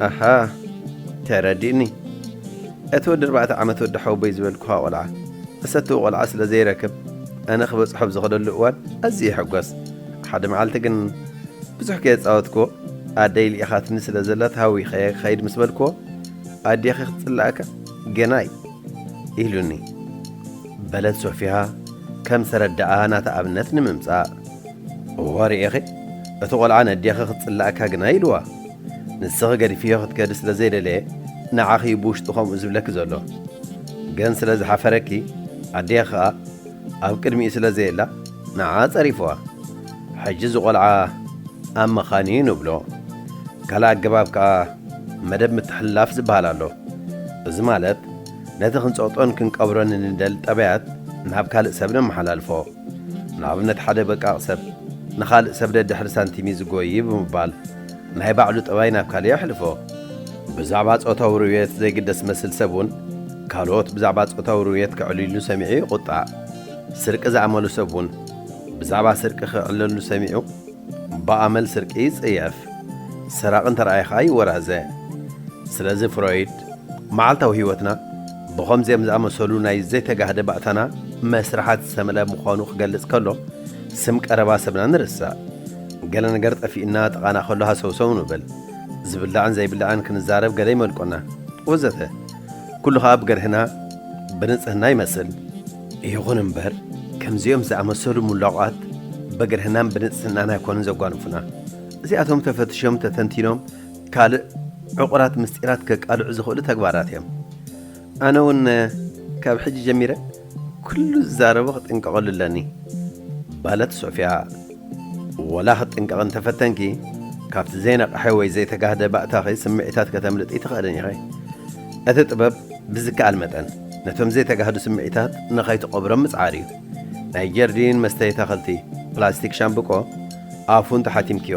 ኣሃ፣ ተረዲእኒ። እቲ ወዲ ኣርባዕተ ዓመት ወዲ ሓወቦይ ዝበልኩኻ ቆልዓ፣ እሰትኡ ቆልዓ ስለ ዘይረክብ፣ ኣነ ክበጽሖ ብዝኸደሉ እዋን ኣዝየ ይሕጎስ። ሓደ መዓልቲ ግን ብዙሕ ከየጻወትኩ ኣደይ ልኢኻትኒ ስለ ዘላ ተሃዊኸ ክኸይድ ምስ በልኩዎ፣ ኣዴኺ ክትጽላእካ ገናይ ኢሉኒ። በለት ሶፊያ ከም ዝተረድኣ ናታ ኣብነት ንምምጻእ። እወ ርኢኺ፣ እቲ ቆልዓ ነዴኺ ክትጽላእካ ግና ኢልዋ። ንስኺ ገዲፍዮ ክትከዲ ስለ ዘይደለየ ንዓኺ እዩ ብውሽጡ ከምኡ ዝብለኪ ዘሎ። ግን ስለ ዝሓፈረኪ ኣዴኺ ኸኣ ኣብ ቅድሚኡ ስለ ዘየላ ንዓ ጸሪፍዋ። ሕጂ እዚ ቆልዓ ኣብ መኻን እዩ ንብሎ። ካልእ ኣገባብ ከኣ መደብ ምትሕልላፍ ዝበሃል ኣሎ። እዚ ማለት ነቲ ክንጸቕጦን ክንቀብሮን ንደል ጠባያት ናብ ካልእ ሰብ ነመሓላልፎ። ንኣብነት ሓደ በቃቕ ሰብ ንኻልእ ሰብ ደድሕሪ ሳንቲም እዩ ዝጎይ ብምባል ናይ ባዕሉ ጠባይ ናብ ካልእ የሕልፎ። ብዛዕባ ጾታዊ ርውየት ዘይግደስ መስል ሰብ እውን ካልኦት ብዛዕባ ጾታዊ ርውየት ክዕልሉ ሰሚዑ ይቑጣዕ። ስርቂ ዝኣመሉ ሰብ እውን ብዛዕባ ስርቂ ክዕለሉ ሰሚዑ ብኣመል ስርቂ ይጽየፍ። ሰራቒ እንተረኣየ ኸኣ ይወራዘ። ስለዚ ፍሮይድ መዓልታዊ ህይወትና ብኸምዚኦም ዝኣመሰሉ ናይ ዘይተጋህደ ባእታና መስርሓት ዝተመልአ ምዃኑ ክገልጽ ከሎ ስም ቀረባ ሰብና ንርስዕ። ገለ ነገር ጠፊእና ጥቓና ከሎ ሃሰውሰው ንብል። ዝብላዕን ዘይብላዕን ክንዛረብ ገለ ይመልቆና ወዘተ። ኩሉ ኸኣ ብገርህና ብንጽህና ይመስል። ይኹን እምበር ከምዚኦም ዝኣመሰሉ ሙላቋት ብገርህናን ብንጽህናን ኣይኮኑን ዘጓንፉና። እዚኣቶም ተፈትሾም ተተንቲኖም ካልእ ዕቑራት ምስጢራት ከቃልዑ ዝኽእሉ ተግባራት እዮም። ኣነ እውን ካብ ሕጂ ጀሚረ ኩሉ ዝዛረቦ ክጥንቀቐሉ ኣለኒ በለት ሶፊያ። ወላ ክትጥንቀቕ እንተፈተንኪ ካብቲ ዘይነቕሐ ወይ ዘይተጋህደ ባእታኺ ስምዒታት ከተምልጢ ትኽእልን ኢኺ። እቲ ጥበብ ብዝከኣል መጠን ነቶም ዘይተጋህዱ ስምዒታት ንኸይትቐብሮም ምጽዓር እዩ። ናይ ጀርዲን መስተይታኽልቲ ፕላስቲክ ሻምብቆ ኣፉ እንተሓቲምክዮ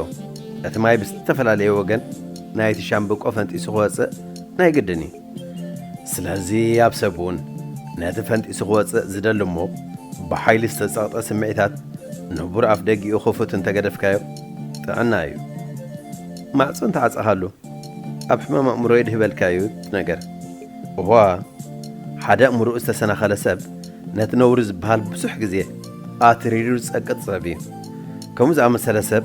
እቲ ማይ ብዝተፈላለየ ወገን ናይቲ ሻምብቆ ፈንጢሱ ክወጽእ ናይ ግድን እዩ። ስለዚ ኣብ ሰብ እውን ነቲ ፈንጢሱ ክወጽእ ዝደሊ እሞ ብሓይሊ ዝተጸቕጠ ስምዒታት ንቡር ኣፍ ደጊኡ ክፉት እንተገደፍካዮ ጥዕና እዩ። ማዕጾ እንተዓጸኻሉ ኣብ ሕማም ኣእምሮ ይድህበልካ እዩ እቲ ነገር። እዋ ሓደ ኣእምሮኡ ዝተሰናኸለ ሰብ ነቲ ነውሪ ዝበሃል ብዙሕ ግዜ ኣትሪሩ ዝጸቅጥ ሰብ እዩ። ከምኡ ዝኣመሰለ ሰብ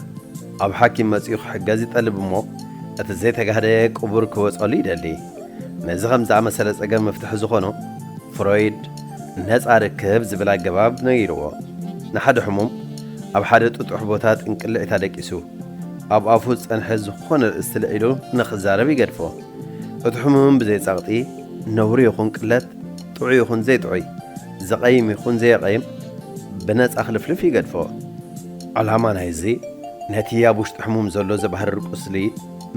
ኣብ ሓኪም መጺኡ ክሕገዝ ይጠልብ እሞ እቲ ዘይተጋህደ ቅቡር ክወጸሉ ይደሊ። ነዚ ከም ዝኣመሰለ ጸገም መፍትሒ ዝኾኖ ፍሮይድ ነጻ ርክብ ዝብል ኣገባብ ነጊርዎ። ንሓደ ሕሙም ኣብ ሓደ ጥጡሕ ቦታ ጥንቅልዒታ ደቂሱ ኣብ ኣፉ ዝጸንሐ ዝኾነ ርእስቲ ልዒሉ ንኽዛረብ ይገድፎ። እቲ ሕሙም ብዘይ ጸቕጢ ነውሪ ይኹን ቅለት ጥዑይ ይኹን ዘይጥዑይ ዝቐይም ይኹን ዘየቐይም ብነጻ ክልፍልፍ ይገድፎ። ዕላማ ናይዚ ነቲ ኣብ ውሽጢ ሕሙም ዘሎ ዘባህርር ቁስሊ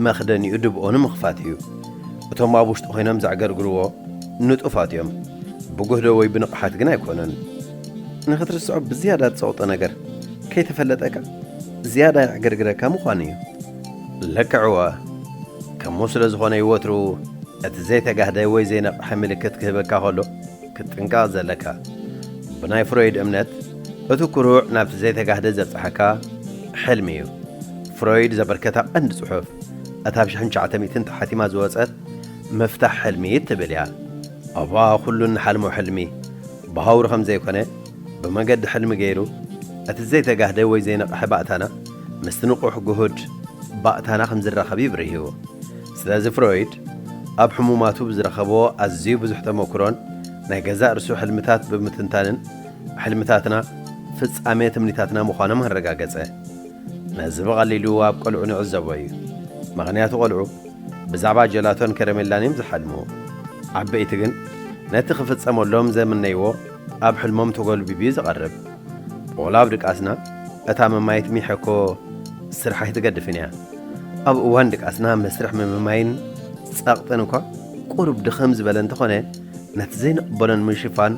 መኽደኒኡ ድብኦ ንምኽፋት እዩ። እቶም ኣብ ውሽጢ ኮይኖም ዘዕገርግርዎ ንጡፋት እዮም። ብጉህዶ ወይ ብንቕሓት ግን ኣይኮነን። ንኽትርስዖ ብዝያዳ ትጸቕጦ ነገር ከይተፈለጠካ ዝያዳ የዕገርግረካ ምዃኑ እዩ። ልክዕወ ከምኡ ስለ ዝኾነ እዩ ወትሩ እቲ ዘይተጋህደ ወይ ዘይነቕሐ ምልክት ክህበካ ከሎ ክትጥንቀቕ ዘለካ። ብናይ ፍሮይድ እምነት እቲ ኩሩዕ ናብቲ ዘይተጋህደ ዘብጽሓካ ሕልሚ እዩ። ፍሮይድ ዘበርከታ ቀንዲ ጽሑፍ እታ ብ ሽሕን ትሽዓተ ሚእትን ተሓቲማ ዝወጸት ምፍታሕ ሕልሚ ትብል እያ። ኣብኣ ኩሉ እንሓልሞ ሕልሚ ብሃውሪ ከም ዘይኮነ ብመገዲ ሕልሚ ገይሩ እቲ ዘይተጋህደ ወይ ዘይነቕሐ ባእታና ምስቲ ንቑሕ ግሁድ ባእታና ከም ዝራኸብ ይብርህ እዩ። ስለዚ ፍሮይድ ኣብ ሕሙማቱ ብዝረኸቦ ኣዝዩ ብዙሕ ተመክሮን ናይ ገዛእ ርእሱ ሕልምታት ብምትንታንን ሕልምታትና ፍጻሜ ትምኒታትና ምዃኖም ኣረጋገጸ። ነዚ ብቐሊሉ ኣብ ቆልዑ ንዕዘቦ እዩ። ምኽንያቱ ቆልዑ ብዛዕባ ጀላቶን ከረሜላን እዮም ዝሓልሙ። ዓበይቲ ግን ነቲ ክፍጸመሎም ዘምነይዎ ኣብ ሕልሞም ተጎልቢቡ እዩ ዝቐርብ። ወላ ኣብ ድቃስና እታ መማይት ሚሐ እኮ ስራሕ ኣይትገድፍን እያ። ኣብ እዋን ድቃስና መስርሕ ምምማይን ጸቕጥን እኳ ቁሩብ ድኽም ዝበለ እንተኾነ ነቲ ዘይንቕበሎ ንምሽፋን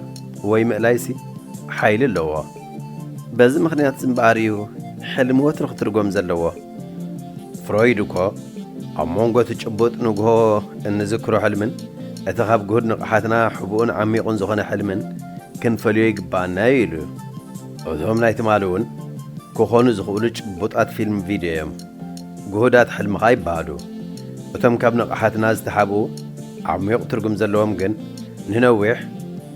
ወይ ምእላይሲ ሓይሊ ኣለዎ። በዚ ምኽንያት እዚ እምበኣር እዩ ሕልሚ ወትሩ ክትርጎም ዘለዎ። ፍሮይድ እኮ ኣብ መንጎ እቲ ጭቡጥ ንግሆ እንዝክሮ ሕልምን እቲ ካብ ግሁድ ንቕሓትና ሕቡእን ዓሚቑን ዝኾነ ሕልምን ክንፈልዮ ይግብኣና እዩ ኢሉ። እቶም ናይ ትማሊ እውን ክኾኑ ዝኽእሉ ጭቡጣት ፊልም ቪድዮ እዮም። ግሁዳት ሕልሚ ኸኣ ይበሃሉ። እቶም ካብ ንቕሓትና ዝተሓብኡ ዓሚቕ ትርጉም ዘለዎም ግን ንነዊሕ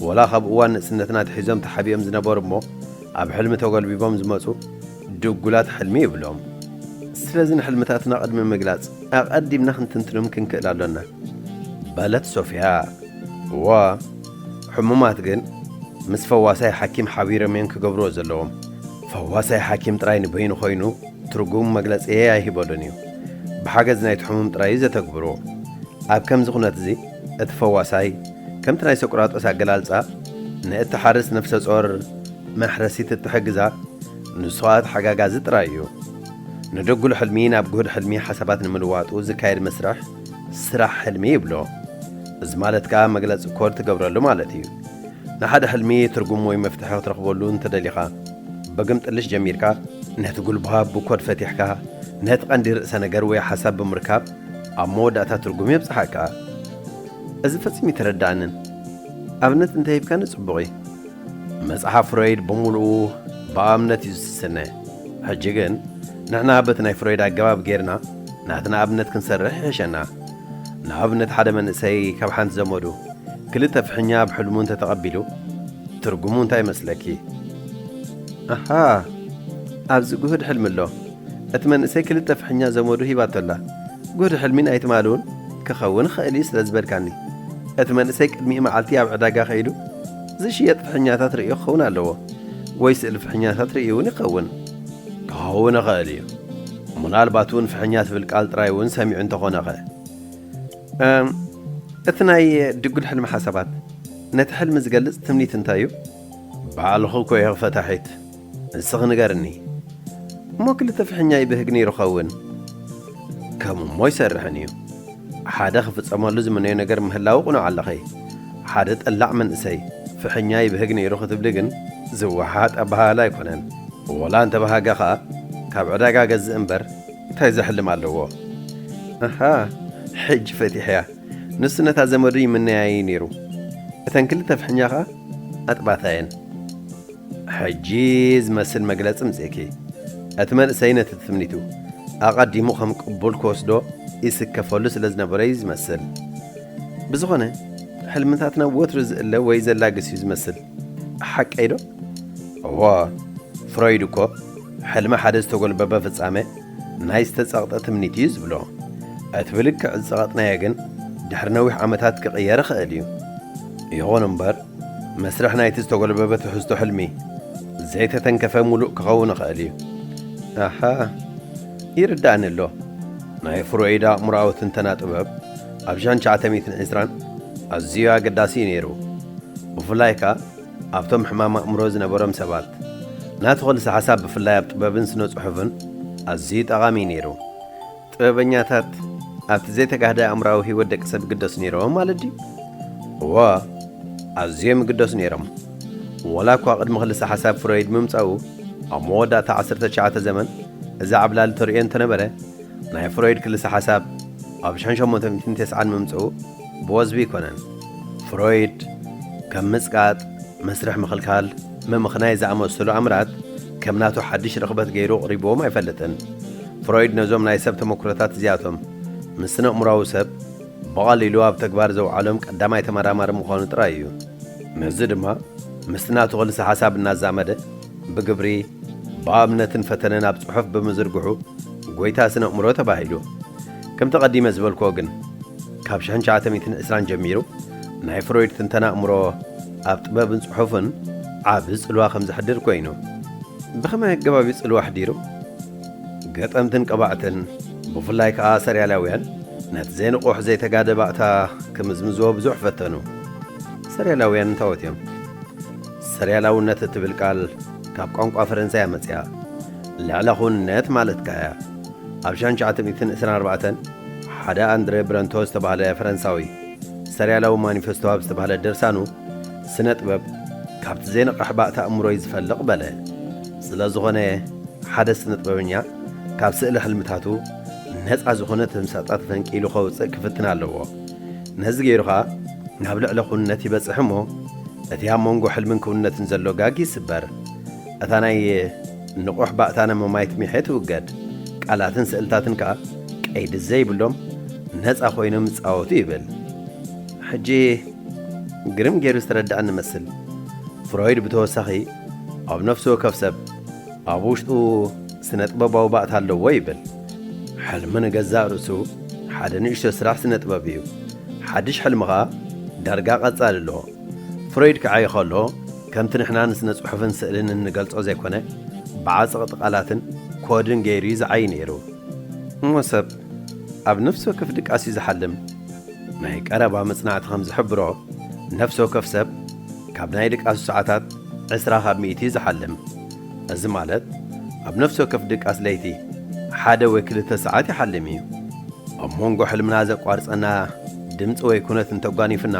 ወላ ካብ እዋን ንእስነትና ኣትሒዞም ተሓቢኦም ዝነበሩ እሞ ኣብ ሕልሚ ተጎልቢቦም ዝመጹ ድጉላት ሕልሚ ይብሎም። ስለዚ ንሕልምታትና ቅድሚ ምግላጽ ኣቐዲምና ክንትንትኖም ክንክእል ኣሎና በለት ሶፊያ። እወ፣ ሕሙማት ግን ምስ ፈዋሳይ ሓኪም ሓቢሮም እዮም ክገብርዎ ዘለዎም። ፈዋሳይ ሓኪም ጥራይ ንበይኑ ኮይኑ ትርጉም መግለጺ ኣይህበሉን እዩ። ብሓገዝ ናይቲ ሕሙም ጥራይ እዩ ዘተግብርዎ። ኣብ ከምዚ ኩነት እዚ እቲ ፈዋሳይ ከምቲ ናይ ሶቅራጦስ ኣገላልጻ ንእትሓርስ ነፍሰ ጾር መሕረሲት እትሕግዛ ንሱ ኸኣ ተሓጋጋዚ ጥራይ እዩ። ንድጉል ሕልሚ ናብ ግሁድ ሕልሚ ሓሳባት ንምልዋጡ ዝካየድ መስርሕ ስራሕ ሕልሚ ይብሎ። እዚ ማለት ከኣ መግለጺ ኮድ ትገብረሉ ማለት እዩ። ንሓደ ሕልሚ ትርጉም ወይ መፍትሒ ክትረኽበሉ እንተደሊኻ፣ በግምጥልሽ ጀሚርካ ነቲ ጉልባብ ብኮድ ፈቲሕካ ነቲ ቀንዲ ርእሰ ነገር ወይ ሓሳብ ብምርካብ ኣብ መወዳእታ ትርጉም የብጽሓካ። እዚ ፈጺሙ ይተረዳእንን። ኣብነት እንተሂብካኒ ጽቡቕ እዩ። መጽሓፍ ፍሮይድ ብምሉኡ ብኣብነት እዩ ዝስነ። ሕጂ ግን ንሕና በቲ ናይ ፍሮይድ ኣገባብ ጌርና ናትና ኣብነት ክንሰርሕ ይሕሸና። ንኣብነት ሓደ መንእሰይ ካብ ሓንቲ ዘመዱ ክልተ ፍሕኛ ኣብ ሕልሙ እንተተቐቢሉ ትርጉሙ እንታይ ይመስለኪ? ኣሃ፣ ኣብዚ ግሁድ ሕልሚ ኣሎ። እቲ መንእሰይ ክልተ ፍሕኛ ዘመዱ ሂባቶላ። ግሁድ ሕልሚ ናይ ትማሊ እውን ክኸውን ይኽእል እዩ ስለ ዝበልካኒ፣ እቲ መንእሰይ ቅድሚኡ መዓልቲ ኣብ ዕዳጋ ከይዱ ዝሽየጥ ፍሕኛታት ርእዩ ክኸውን ኣለዎ፣ ወይ ስእሊ ፍሕኛታት ርእዩ እውን ይኸውን። ክኸውን ይኽእል እዩ። ምናልባት እውን ፍሕኛ ትብል ቃል ጥራይ እውን ሰሚዑ እንተኾነ ኸ? እም፣ እቲ ናይ ድጉል ሕልሚ ሓሳባት፣ ነቲ ሕልሚ ዝገልጽ ትምኒት እንታይ እዩ? ባዕልኺ እኮ ኢኺ ፈታሒት። ንስኺ ንገርኒ። እሞ ክልተ ፍሕኛ ይብህግ ነይሩ ኸውን? ከም እሞ ይሰርሕን እዩ። ሓደ ክፍጸመሉ ዝምነዮ ነገር ምህላው ቅኑዕ ኣለኺ። ሓደ ጠላዕ መንእሰይ ፍሕኛ ይብህግ ነይሩ ክትብሊ ግን ዝወሓጥ ኣበሃህላ ኣይኮነን። ወላ እንተበሃገ ኸኣ ካብ ዕዳጋ ገዝእ እምበር እንታይ ዘሕልም ኣለዎ? ኣሃ፣ ሕጂ ፈቲሐያ። ንሱ ነታ ዘመዱ ይምነያ እዩ ነይሩ። እተን ክልተ ፍሕኛ ኸኣ ኣጥባታ እየን። ሕጂ ዝመስል መግለጺ ምጽእኪ። እቲ መንእሰይ ነቲ ትምኒቱ ኣቐዲሙ ከም ቅቡል ክወስዶ ይስከፈሉ ስለ ዝነበረ እዩ ዝመስል። ብዝኾነ፣ ሕልምታትና ወትሩ ዝእለ ወይ ዘላግስ እዩ ዝመስል። ሓቀይ ዶ? እወ፣ ፍሮይድ እኮ ሕልሚ ሓደ ዝተጎልበበ ፍጻመ ናይ ዝተጸቕጠ ትምኒት እዩ ዝብሎ። እቲ ብልክዕ ዝጸቐጥናዮ ግን ድሕሪ ነዊሕ ዓመታት ክቕየር ይኽእል እዩ። ይኹን እምበር፣ መስርሕ ናይቲ ዝተጎልበበ ትሕዝቶ ሕልሚ ዘይተተንከፈ ምሉእ ክኸውን ይኽእል እዩ። ኣሃ፣ ይርዳእኒ ኣሎ። ናይ ፍሮይድ ኣእምሮኣዊ ትንተና ጥበብ ኣብ ሻን ትሽዓተ ሚእትን ዕስራን ኣዝዩ ኣገዳሲ እዩ ነይሩ። ብፍላይ ከኣ ኣብቶም ሕማም ኣእምሮ ዝነበሮም ሰባት። ናቱ ክልሰ ሓሳብ ብፍላይ ኣብ ጥበብን ስነ ጽሑፍን ኣዝዩ ጠቓሚ እዩ ነይሩ። ጥበበኛታት ኣብቲ ዘይተጋህደ ኣእምሮኣዊ ህይወት ደቂ ሰብ ይግደሱ ነይሮም ማለት ድዩ? እወ፣ ኣዝዮም ይግደሱ ነይሮም። ወላ እኳ ቅድሚ ክልሰ ሓሳብ ፍሮይድ ምምጻኡ ኣብ መወዳእታ ዓሰርተ ትሽዓተ ዘመን እዚ ዓብላሊ ተርእዮ እንተነበረ፣ ናይ ፍሮይድ ክልሰ ሓሳብ ኣብ ሸሞንተ ሚእትን ተስዓን ምምጽኡ ብወዝቢ ኣይኮነን። ፍሮይድ ከም ምጽቃጥ፣ መስርሕ ምኽልካል፣ ምምኽናይ ዝኣመሰሉ ኣምራት ከም ናቱ ሓድሽ ርኽበት ገይሩ ኣቕሪብዎም ኣይፈልጥን። ፍሮይድ ነዞም ናይ ሰብ ተመኩሮታት እዚኣቶም ምስ ስነ-ኣእምሮኣዊ ሰብ ብቐሊሉ ኣብ ተግባር ዘውዓሎም ቀዳማይ ተመራማሪ ምዃኑ ጥራይ እዩ። ነዚ ድማ ምስቲ ናቱ ክልሰ ሓሳብ እናዛመደ ብግብሪ፣ ብኣብነትን ፈተነን ኣብ ጽሑፍ ብምዝርግሑ ጎይታ ስነ-ኣእምሮ ተባሂሉ። ከምቲ ቀዲመ ዝበልክዎ ግን፣ ካብ ሸሕን ትሽዓተ ሚእትን ዕስራን ጀሚሩ ናይ ፍሮይድ ትንተና ኣእምሮ ኣብ ጥበብን ጽሑፍን ዓቢ ጽልዋ ከም ዘሕድር ኮይኑ። ብኸመይ ኣገባብ እዩ ጽልዋ ኣሕዲሩ? ገጠምትን ቀባዕትን፣ ብፍላይ ከኣ ሰሪያላውያን፣ ነቲ ዘይንቑሕ ዘይተጋደ ባእታ ክምዝምዝዎ ብዙሕ ፈተኑ። ሰሪያላውያን እንታዎት እዮም? ሰሪያላውነት እትብል ቃል ካብ ቋንቋ ፈረንሳ እያ መጺኣ። ልዕለ ክውንነት ማለትካ እያ። ኣብ ሸሕን ትሽዓተ ሚእትን ዕስራን ኣርባዕተን ሓደ ኣንድረ ብረንቶ ዝተባህለ ፈረንሳዊ ሰሪያላዊ ማኒፌስቶ ኣብ ዝተባህለ ድርሳኑ ስነ ጥበብ ካብቲ ዘይንቕሕ ባእታ ኣእምሮ እዩ ዝፈልቕ በለ። ስለ ዝኾነ ሓደ ስነ ጥበበኛ ካብ ስእሊ ሕልምታቱ ነጻ ዝኾነ ተምሳጣት ፈንቂሉ ከውጽእ ክፍትን ኣለዎ። ነዚ ገይሩ ኸኣ ናብ ልዕለ ክውንነት ይበጽሕ እሞ እቲ ኣብ መንጎ ሕልምን ክውንነትን ዘሎ ጋግ ይስበር። እታ ናይ ንቑሕ ባእታና መማይት ሚሐ ትውገድ። ቃላትን ስእልታትን ከኣ ቀይዲ ዘይብሎም ነጻ ኮይኖም ይጻወቱ ይብል። ሕጂ ግርም ገይሩ ዝተረድኣኒ መስል። ፍሮይድ ብተወሳኺ ኣብ ነፍሲ ወከፍ ሰብ ኣብ ውሽጡ ስነ ጥበባዊ ባእታ ኣለዎ ይብል። ሕልሚ ንገዛእ ርእሱ ሓደ ንእሽቶ ስራሕ ስነ ጥበብ እዩ። ሓድሽ ሕልሚ ኸኣ ዳርጋ ቀጻሊ ኣለዎ። ፍሮይድ ክዓይ ከሎ ከምቲ ንሕና ንስነ ጽሑፍን ስእልን እንገልጾ ዘይኮነ፣ ብዓጸቕቲ ቃላትን ኮድን ገይሩ እዩ ዝዓይ ነይሩ። እሞ ሰብ ኣብ ነፍሲ ወከፍ ድቃስ እዩ ዝሓልም። ናይ ቀረባ መጽናዕቲ ከም ዝሕብሮ፣ ነፍሲ ወከፍ ሰብ ካብ ናይ ድቃሱ ሰዓታት ዕስራ ካብ ሚእቲ እዩ ዝሓልም። እዚ ማለት ኣብ ነፍሲ ወከፍ ድቃስ ለይቲ ሓደ ወይ ክልተ ሰዓት ይሓልም እዩ። ኣብ መንጎ ሕልምና ዘቋርጸና ድምጺ ወይ ኩነት እንተጓኒፍና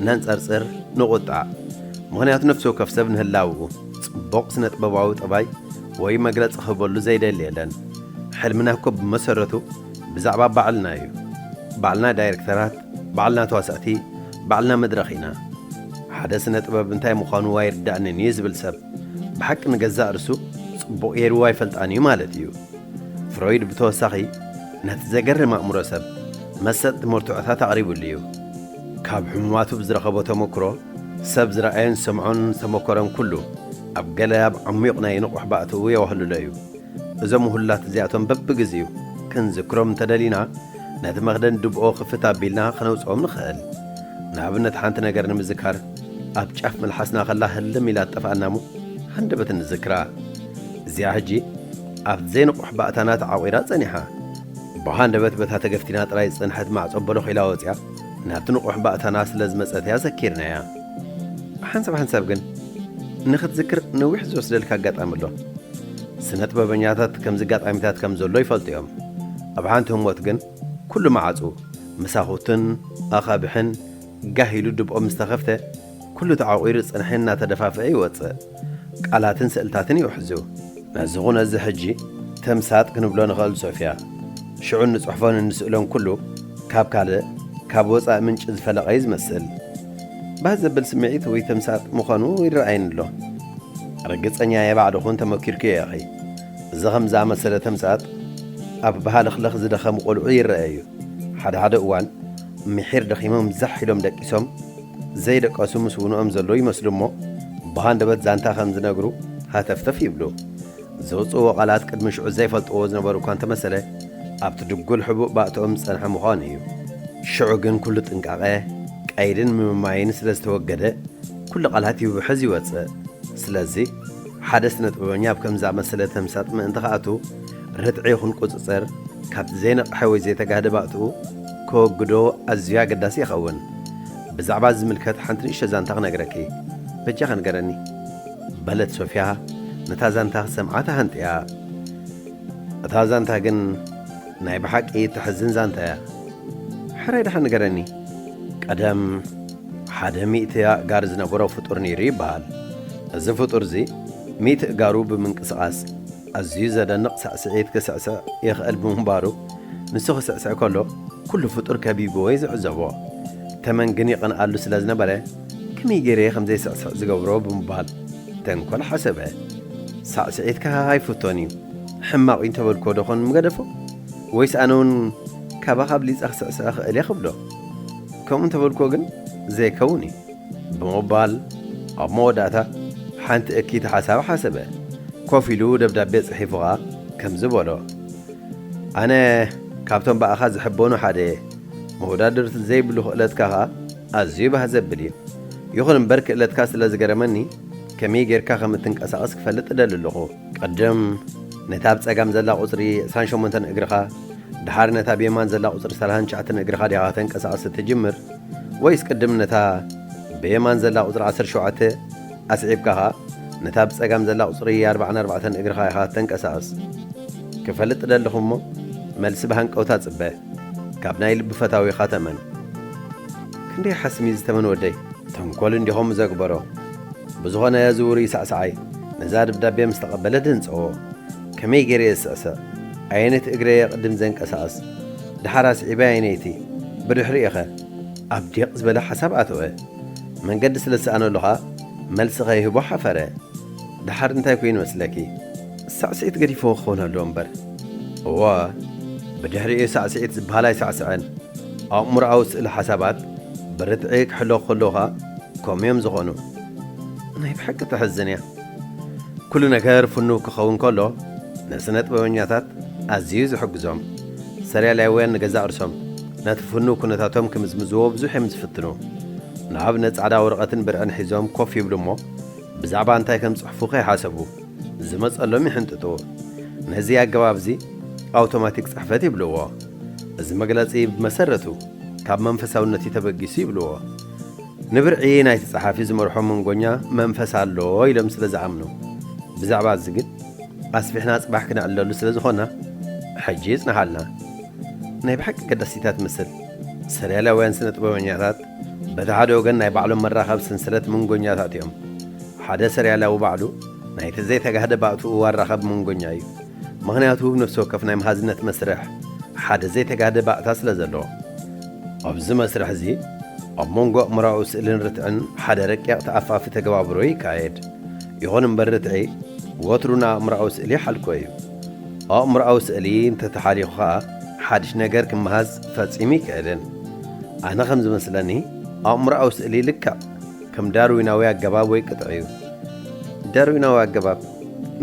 ነንጸርጽር፣ ንቑጣዕ። ምኽንያቱ ነፍሲ ወከፍ ሰብ ንህላውኡ ጽቡቕ ስነ ጥበባዊ ጠባይ ወይ መግለጺ ክህበሉ ዘይደሊ የለን። ሕልምና እኮ ብመሰረቱ ብዛዕባ ባዕልና እዩ። ባዕልና ዳይሬክተራት፣ ባዕልና ተዋሳእቲ፣ ባዕልና መድረኽ ኢና። ሓደ ስነ ጥበብ እንታይ ምዃኑ ኣይርዳእንን እዩ ዝብል ሰብ ብሓቂ ንገዛእ ርእሱ ጽቡቕ ገይርዎ ኣይፈልጣን እዩ ማለት እዩ። ፍሮይድ ብተወሳኺ ነቲ ዘገርም ኣእምሮ ሰብ መሰጥቲ መርትዖታት ኣቕሪቡሉ እዩ። ካብ ሕሙማቱ ብዝረኸቦ ተመክሮ፣ ሰብ ዝረኣዮን ዝሰምዖን ዝተመኮረን ኩሉ ኣብ ገለ ኣብ ዓሚቕ ናይ ንቑሕ ባእትኡ የዋህልሎ እዩ። እዞም ውህሉላት እዚኣቶም በብግዜኡ ክንዝክሮም እንተደሊና፣ ነቲ መኽደን ድብኦ ክፍት ኣቢልና ከነውጽኦም ንኽእል። ንኣብነት ሓንቲ ነገር ንምዝካር ኣብ ጫፍ መልሓስና ከላ ህልም ኢላ ትጠፍኣና እሞ ሃንደበት ንዝክራ። እዚኣ ሕጂ ኣብቲ ዘይንቑሕ ባእታና ተዓቑራ ጸኒሓ። ብሃንደበት በታ ተገፍቲና ጥራይ ዝጸንሐት ማዕጾ በሎኽ ኢላ ወጺኣ ናብቲ ንቑሕ ባእታና ስለ ዝመጸት እያ ዘኪርናያ። ሓንሳብ ሓንሳብ ግን ንኽትዝክር ነዊሕ ዝወስደልካ ኣጋጣሚ ኣሎ። ስነ ጥበበኛታት ከምዚ ኣጋጣሚታት ከም ዘሎ ይፈልጡ እዮም። ኣብ ሓንቲ ህሞት ግን ኩሉ መዓጹ፣ መሳኹትን ኣኻብሕን ጋህ ኢሉ ድብኦም ምስ ተኸፍተ፣ ኩሉ ተዓቑሩ ጽንሒ እናተደፋፍአ ይወጽእ። ቃላትን ስእልታትን ይውሕዙ። ነዚ ኹን እዚ ሕጂ ተምሳጥ ክንብሎ ንኽእል ሶፍያ። ሽዑ እንጽሕፎን እንስእሎን ኩሉ ካብ ካልእ፣ ካብ ወጻኢ ምንጪ ዝፈለቐ እዩ ዝመስል። ባህ ዘብል ስምዒት ወይ ተምሳጥ ምዃኑ ይረኣየኒ ኣሎ። ርግጸኛ እየ ባዕልኹን ተመኪርክዮ ኢኺ። እዚ ከም ዝኣመሰለ ተምሳጥ ኣብ ብሃለኽለኽ ዝደኸሙ ቆልዑ ይረኣዩ። ሓደ ሓደ እዋን ምሒር ደኺሞም ዛሕ ኢሎም ደቂሶም፣ ዘይደቀሱ ምስ ውንኦም ዘለዉ ይመስሉ እሞ ብሃንደበት ዛንታ ከም ዝነግሩ ሃተፍተፍ ይብሉ። ዘውፅእዎ ቃላት ቅድሚ ሽዑ ዘይፈልጥዎ ዝነበሩ እኳ እንተመሰለ ኣብቲ ድጉል ሕቡእ ባእትኦም ዝጸንሐ ምዃኑ እዩ። ሽዑ ግን ኩሉ ጥንቃቐ፣ ቀይድን ምምማይን ስለ ዝተወገደ ኩሉ ቃላት ይውሕዝ ይወጽእ። ስለዚ ሓደ ስነ ጥበበኛ ኣብ ከምዚ ዝኣመሰለ ተምሳጥ ምእንቲ ክኣቱ ርትዒ ይኹን ቁጽጽር ካብቲ ዘይነቕሐ ወይ ዘይተጋህደ ባእትኡ ከወግዶ ኣዝዩ ኣገዳሲ ይኸውን። ብዛዕባ ዝምልከት ሓንቲ ንእሽቶ ዛንታ ክነግረኪ። በጃኺ ንገረኒ። በለት ሶፍያ ነታ ዛንታ ክሰምዓ ተሃንጥያ። እታ ዛንታ ግን ናይ ብሓቂ እተሕዝን ዛንታ እያ። ሕራይ ደሓን ንገረኒ። ቀደም ሓደ ሚእቲ ኣእጋር ዝነበሮ ፍጡር ነይሩ ይበሃል። እዚ ፍጡር እዚ ሚእቲ እጋሩ ብምንቅስቓስ ኣዝዩ ዘደንቕ ሳዕስዒት ክስዕስዕ ይኽእል ብምንባሩ፣ ንሱ ክስዕስዕ ከሎ ኩሉ ፍጡር ከቢብዎ እዩ ዝዕዘቦ። ተመን ግን ይቐንኣሉ ስለ ዝነበረ፣ ከመይ ገይረ እየ ከም ዘይስዕስዕ ዝገብሮ ብምባል ተንኮል ሓሰበ። ሳዕስዒት ከሃሃ ኣይፍቶን እዩ። ሕማቕ እዩ እንተበልክዎ ዶ ኾን ምገደፎ? ወይስ ኣነ እውን ካባኻ ኣብሊጸ ክስዕስዕ እኽእል እየ ክብሎ? ከምኡ እንተበልክዎ ግን ዘይከውን እዩ ብምባል ኣብ መወዳእታ ሓንቲ እኪት ሓሳብ ሓሰበ። ኮፍ ኢሉ ደብዳቤ ጽሒፉ ኸኣ ከምዚ በሎ፣ ኣነ ካብቶም ብኣኻ ዝሕበኑ ሓደ እየ። መወዳድርቲ ዘይብሉ ክእለትካ ኸኣ ኣዝዩ ባህ ዘብል እዩ። ይኹን እምበር ክእለትካ ስለ ዝገረመኒ ከመይ ጌርካ ከም እትንቀሳቐስ ክፈልጥ እደሊ ኣለኹ። ቅድም ነታ ኣብ ጸጋም ዘላ ቁጽሪ ዕስራን ሸሞንተን እግርኻ፣ ድሓር ነታ ብየማን ዘላ ቁጽሪ ሰላሳን ትሽዓተን እግርኻ ዲኻ ከተንቀሳቕስ እትጅምር? ወይስ ቅድም ነታ ብየማን ዘላ ቁጽሪ ዓሰርተ ሸውዓተ ኣስዒብካ ኸኣ ነታ ብጸጋም ዘላ ቁጽሪ ኣርባዓን ኣርባዕተን እግርኻ ኢኻ እተንቀሳቕስ? ክፈልጥ እደለኹ እሞ መልሲ ብሃንቀውታ ጽበ። ካብ ናይ ልቢ ፈታዊኻ ተመን። ክንደይ ሓስም እዩ ዝተመን ወደይ። ተንኮል እንዲኹም ዘግበሮ። ብዝኾነ እዚ ውሩይ ሳዕሳዓይ ነዛ ደብዳቤ ምስ ተቐበለ ደንጸዎ። ከመይ ገይረ እየ ዝስዕስዕ? ኣየነይቲ እግረይ እየ ቅድም ዘንቀሳቕስ? ድሓር ኣስዒበ ኣየነይቲ? ብድሕሪኡ ኸ? ኣብ ዲቕ ዝበለ ሓሳብ ኣተወ። መንገዲ ስለ ዝሰኣነሉ ኸኣ መልሲ ከይህቦ ሓፈረ። ድሓር እንታይ ኮይኑ መስለኪ? ሳዕስዒት ገዲፈዎ ክኸውን ኣለዎ እምበር። እወ፣ ብድሕሪኡ ሳዕስዒት ዝበሃል ኣይሳዕስዐን። ኣእምሮኣዊ ስእሊ ሓሳባት ብርትዒ ክሕሎ ከሎ ኸኣ ከምኡ እዮም ዝኾኑ። ናይ ብሓቂ ተሕዝን እያ። ኩሉ ነገር ፍኑው ክኸውን ከሎ፣ ንስነ ጥበበኛታት ኣዝዩ እዩ ዝሕግዞም። ሰሪያላውያን ንገዛእ ርእሶም ነቲ ፍኑው ኩነታቶም ክምዝምዝዎ ብዙሕ እዮም ዝፍትኑ። ንኣብነት፣ ጻዕዳ ወረቐትን ብርዕን ሒዞም ኮፍ ይብሉ እሞ፣ ብዛዕባ እንታይ ከም ጽሕፉ ከይሓሰቡ፣ ዝመጸሎም ይሕንጥጡ። ነዚ ኣገባብ እዚ ኣውቶማቲክ ጽሕፈት ይብልዎ። እዚ መግለጺ ብመሰረቱ ካብ መንፈሳውነት እዩ ተበጊሱ ይብልዎ። ንብርዒ ናይቲ ጸሓፊ ዝመርሖ መንጎኛ መንፈስ ኣሎ ኢሎም ስለ ዝኣምኑ፣ ብዛዕባ እዚ ግን ኣስፊሕና ጽባሕ ክነዕልለሉ ስለ ዝኾና፣ ሕጂ ይጽንሓልና። ናይ ብሓቂ ኣገዳሲታ ትመስል። ሰሪያላውያን ስነ ጥበበኛታት በቲ ሓደ ወገን ናይ ባዕሎም መራኸቢ ሰንሰለት መንጎኛታት እዮም። ሓደ ሰሪያላዊ ባዕሉ ናይቲ ዘይተጋህደ ባእትኡ ኣራኻቢ መንጎኛ እዩ። ምኽንያቱ፣ ነፍሲ ወከፍ ናይ መሃዝነት መስርሕ ሓደ ዘይተጋህደ ባእታ ስለ ዘለዎ። ኣብዚ መስርሕ እዚ፣ ኣብ መንጎ ኣእምሮኣዊ ስእልን ርትዕን ሓደ ረቂቕ ተኣፋፊ ተገባብሮ ይካየድ። ይኹን እምበር፣ ርትዒ ወትሩ ንኣእምሮኣዊ ስእሊ ይሓልኮ እዩ። ኣእምሮኣዊ ስእሊ እንተተሓሊኹ ኸኣ፣ ሓድሽ ነገር ክመሃዝ ፈጺሙ ይክእልን። ኣነ ከም ዝመስለኒ፣ ኣእምሮኣዊ ስእሊ ልክዕ ከም ዳርዊናዊ ኣገባብ ወይ ቅጥዒ እዩ። ዳርዊናዊ ኣገባብ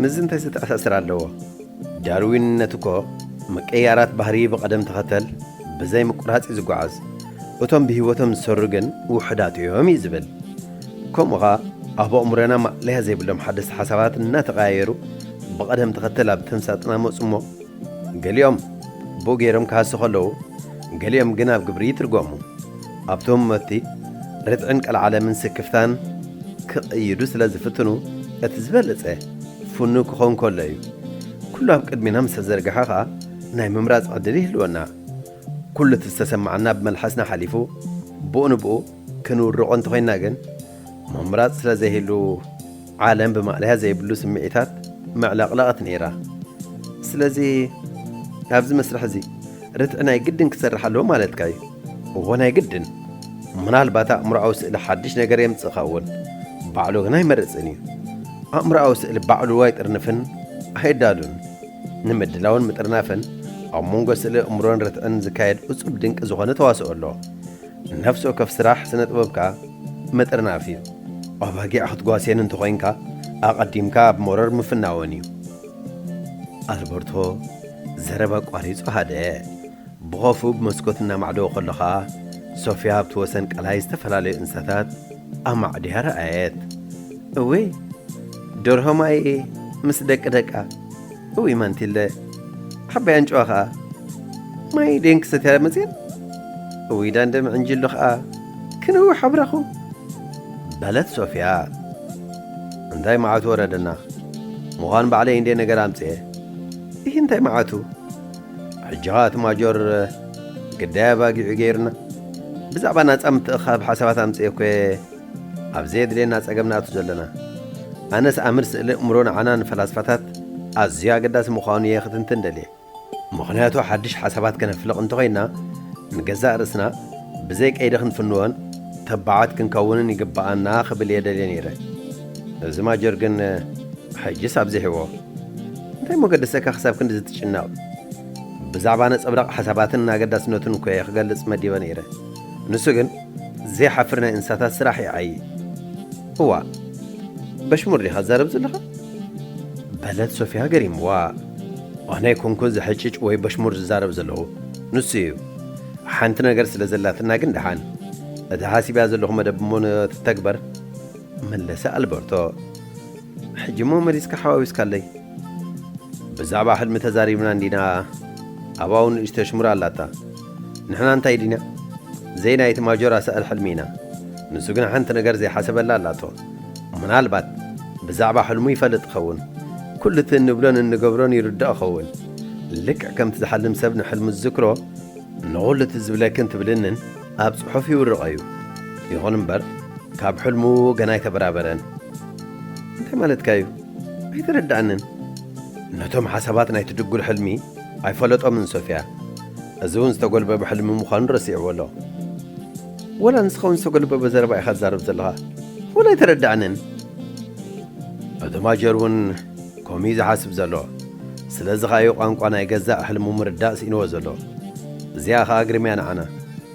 ምስዚ እንታይ ዝተኣሳሰር ኣለዎ? ዳርዊንነት እኮ ምቅይያራት ባህሪ ብቐደም ተኸተል ብዘይ ምቁራጽ እዩ ዝጓዓዝ። እቶም ብህይወቶም ዝሰሩ ግን ውሑዳት እዮም እዩ ዝብል። ከምኡ ኸኣ ኣብ ኣእምሮና ማእለያ ዘይብሎም ሓደስቲ ሓሳባት እናተቐያየሩ ብቐደም ተኸተል ኣብ ተንሳጥና መጹ እሞ፣ ገሊኦም ብኡ ገይሮም ክሃሱ ከለዉ፣ ገሊኦም ግን ኣብ ግብሪ ይትርጎሙ። ኣብቶም መቲ ርትዕን ቀልዓለምን ስክፍታን ክቕይዱ ስለ ዝፍትኑ፣ እቲ ዝበለጸ ፍኑው ክኸውን ከሎ እዩ። ኩሉ ኣብ ቅድሚና ምስ ተዘርግሐ ኸኣ፣ ናይ ምምራጽ ዕድል ይህልወና። ኩሉ እቲ ዝተሰማዓና ብመልሓስና ሓሊፉ፣ ብኡ ንብኡ ክንውርቖ እንተኾይንና ግን፣ ምምራጽ ስለ ዘይህሉ፣ ዓለም ብማእለያ ዘይብሉ ስምዒታት መዕለቕለቐት ነይራ። ስለዚ፣ ኣብዚ መስርሕ እዚ ርትዒ ናይ ግድን ክሰርሕ ኣለዎ ማለትካ እዩ? እወ፣ ናይ ግድን። ምናልባት ኣእምሮኣዊ ስእሊ ሓድሽ ነገር የምጽእ ኸውን፣ ባዕሉ ግን ኣይመርጽን እዩ። ኣእምሮኣዊ ስእሊ ባዕሉ ኣይጥርንፍን ኣየዳሉን። ንምድላውን ምጥርናፍን ኣብ መንጎ ስእሊ እምሮን ርትዕን ዝካየድ እጹብ ድንቂ ዝኾነ ተዋስኦ ኣሎ። ነፍሲ ወከፍ ስራሕ ስነ ጥበብ ከኣ ምጥርናፍ እዩ። ኣባጊዕ ክትጓስየን እንተኾይንካ፣ ኣቐዲምካ ኣብ መረር ምፍናወን እዩ። ኣልበርቶ ዘረባ ኣቋሪጹ ሃደአ። ብኸፉ ብመስኮት እናማዕደወ ከሎ ኸኣ፣ ሶፍያ ኣብቲ ወሰን ቀላይ ዝተፈላለዩ እንስሳታት ኣማዕድያ ረኣየት። እውይ፣ ደርሆ ማይ ምስ ደቂ ደቃ። እውይ ማንቲለ፣ ዓባይ ኣንጭዋ ኸኣ ማይ ደን ክሰትያ መጽየን። እውይ ዳንደ ምዕንጅሉ ኸኣ ክንውሕ ኣብራኹ። በለት ሶፍያ። እንታይ መዓቱ ወረደና? ምዃን ባዕለይ እንዴ ነገር ኣምጽኤ። ይህ እንታይ መዓቱ? ሕጂ ኸኣ እቲ ማጆር ግዳይ ኣባጊዑ ገይሩና። ብዛዕባ ናጻ ምትእኻብ ሓሳባት ኣምጽኤ እኮ እየ ኣብ ዘየድልየና ጸገም ንኣቱ ዘለና። ኣነስ ኣምር ስእሊ እምሮ ንዓና ንፈላስፋታት ኣዝዩ ኣገዳሲ ምዃኑ እየ ክትንትን ደልየ። ምኽንያቱ ሓድሽ ሓሳባት ከነፍልቕ እንተኾይንና ንገዛእ ርእስና ብዘይ ቀይዲ ክንፍንዎን ተባዓት ክንከውንን ይግብኣና ክብል እየ ደልየ ነይረ። እዚ ማጆር ግን ሕጅስ ኣብዚሕዎ። እንታይ እሞ ገደሰካ ክሳብ ክንድዚ ትጭነቕ? ብዛዕባ ነጸብራቕ ሓሳባትን ኣገዳስነቱን እኮ እየ ክገልጽ መዲበ ነይረ። ንሱ ግን ዘይሓፍር ናይ እንስሳታት ስራሕ ይዓዪ። እዋ፣ በሽሙር ዲኻ ትዛረብ ዘለኻ? በለት ሶፊያ ገሪምዋ። ኣነ ኣይኮንኩን ዝሕጭጭ ወይ በሽሙር ዝዛረብ ዘለኹ፣ ንሱ እዩ። ሓንቲ ነገር ስለ ዘላትና ግን ደሓን። እታ ሓሲብያ ዘለኹ መደብ እሞ ንትተግበር፣ መለሰ ኣልበርቶ። ሕጂ እሞ መሊስካ ሓዋዊስካለይ። ብዛዕባ ሕልሚ ተዛሪብና እንዲና፣ ኣብኣ እውን ንእሽቶ ሽሙር ኣላታ። ንሕና እንታይ ዲና? ዘይ ናይቲ ማጆር ኣሳእል ሕልሚ ኢና። ንሱ ግን ሓንቲ ነገር ዘይሓሰበላ ኣላቶ። ምናልባት ብዛዕባ ሕልሙ ይፈልጥ ይኸውን። ኩሉ እቲ እንብሎን እንገብሮን ይርድኦ ይኸውን። ልክዕ ከምቲ ዝሓልም ሰብ ንሕልሙ ዝዝክሮ፣ ንኹሉ እቲ ዝብለክን ትብልንን ኣብ ጽሑፍ ይውርቖ እዩ። ይኹን እምበር፣ ካብ ሕልሙ ገና ኣይተበራበረን። እንታይ ማለትካ እዩ? ኣይተረዳእንን። ነቶም ሓሳባት ናይቲ ድጉል ሕልሚ ኣይፈለጦምን ሶፊያ። እዚ እውን ዝተጎልበበ ሕልሚ ምዃኑ ረሲዕዎ ኣሎ። ወላ ንስኻ እውን ዝተጎልበበ ዘረባ ኢኻ ትዛረብ ዘለኻ። ወላ ኣይተረዳእንን። እቲ ማጀር እውን ከምኡ እዩ ዝሓስብ ዘሎ። ስለዚ ኸኣ እዩ ቋንቋ ናይ ገዛእ ሕልሙ ምርዳእ ስኢንዎ ዘሎ። እዚኣ ኸኣ ግርምያ ንዓና።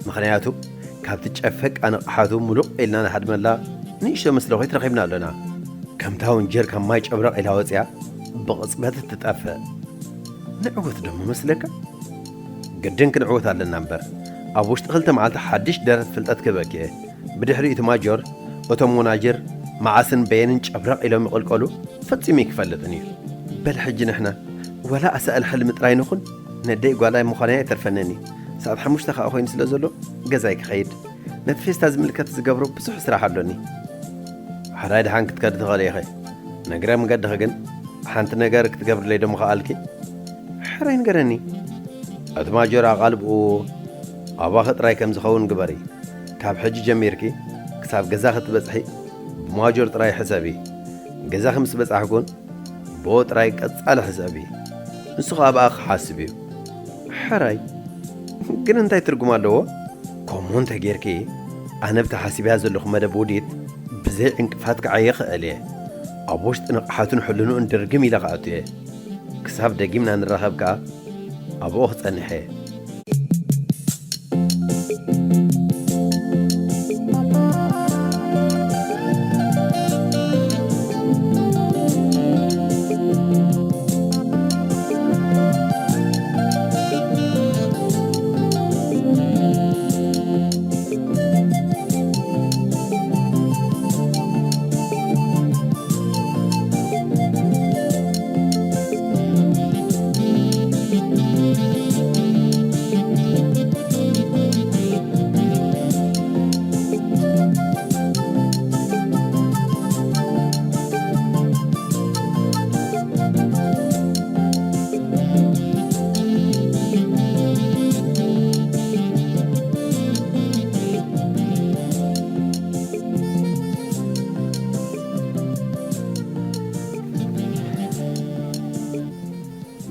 ምኽንያቱ፣ ካብቲ ጨፈቃ ንቕሓቱ ምሉቕ ኢልና ንሃድመላ ንእሽቶ መስለኾይ ተረኺብና ኣሎና። ከምታ ውንጀር ካብ ማይ ጨብረቕ ኢላ ወፂኣ ብቕፅበት እትጠፍእ። ንዕወት ደሞ መስለካ? ግድን ክንዕወት ኣለና እምበር፣ ኣብ ውሽጢ ክልተ መዓልቲ ሓድሽ ደረት ፍልጠት ክህበኪ እየ። ብድሕሪኡ እቲ ማጆር፣ እቶም ወናጅር መዓስን በየንን ጨብረቕ ኢሎም ይቕልቀሉ ፈጺሙ ኣይክፈልጥን እዩ። በል ሕጂ ንሕና ዋላ ኣሳእል ሕልሚ ጥራይ ንኹን፣ ነደይ ጓላይ ምዃነይ ኣይተርፈንን እዩ። ሰዓት ሓሙሽተ ከኣ ኮይኑ ስለ ዘሎ ገዛይ ክኸይድ። ነቲ ፌስታ ዝምልከት ዝገብሮ ብዙሕ ስራሕ ኣሎኒ። ሕራይ ደሓን ክትከዲ ትኽእሊ ኢኺ። ንእግረ መገድኺ ግን ሓንቲ ነገር ክትገብርለይ ዶ ምኸኣልኪ? ሕራይ ንገረኒ። እቲ ማጆር ኣቓልብኡ ኣባኺ ጥራይ ከም ዝኸውን ግበሪ። ካብ ሕጂ ጀሚርኪ ክሳብ ገዛ ክትበጽሒ ብማጆር ጥራይ ሕሰቢ። ገዛኺ ምስ በጻሕኩን ብኡ ጥራይ ቀጻሊ ሕሰቢ። ንሱ ኸኣ ብኣኺ ክሓስብ እዩ። ሕራይ ግን እንታይ ትርጉም ኣለዎ? ከምኡ እንተ ጌርኪ፣ ኣነ ብቲ ሓሲበያ ዘለኹ መደብ ውዲት ብዘይ ዕንቅፋት ክዓየ እኽእል እየ። ኣብ ውሽጢ ንቕሓቱን ሕልንኡን ድርግም ኢለ ክኣቱ እየ። ክሳብ ደጊምና ንራኸብ ከኣ ኣብኡ ክጸንሕ እየ።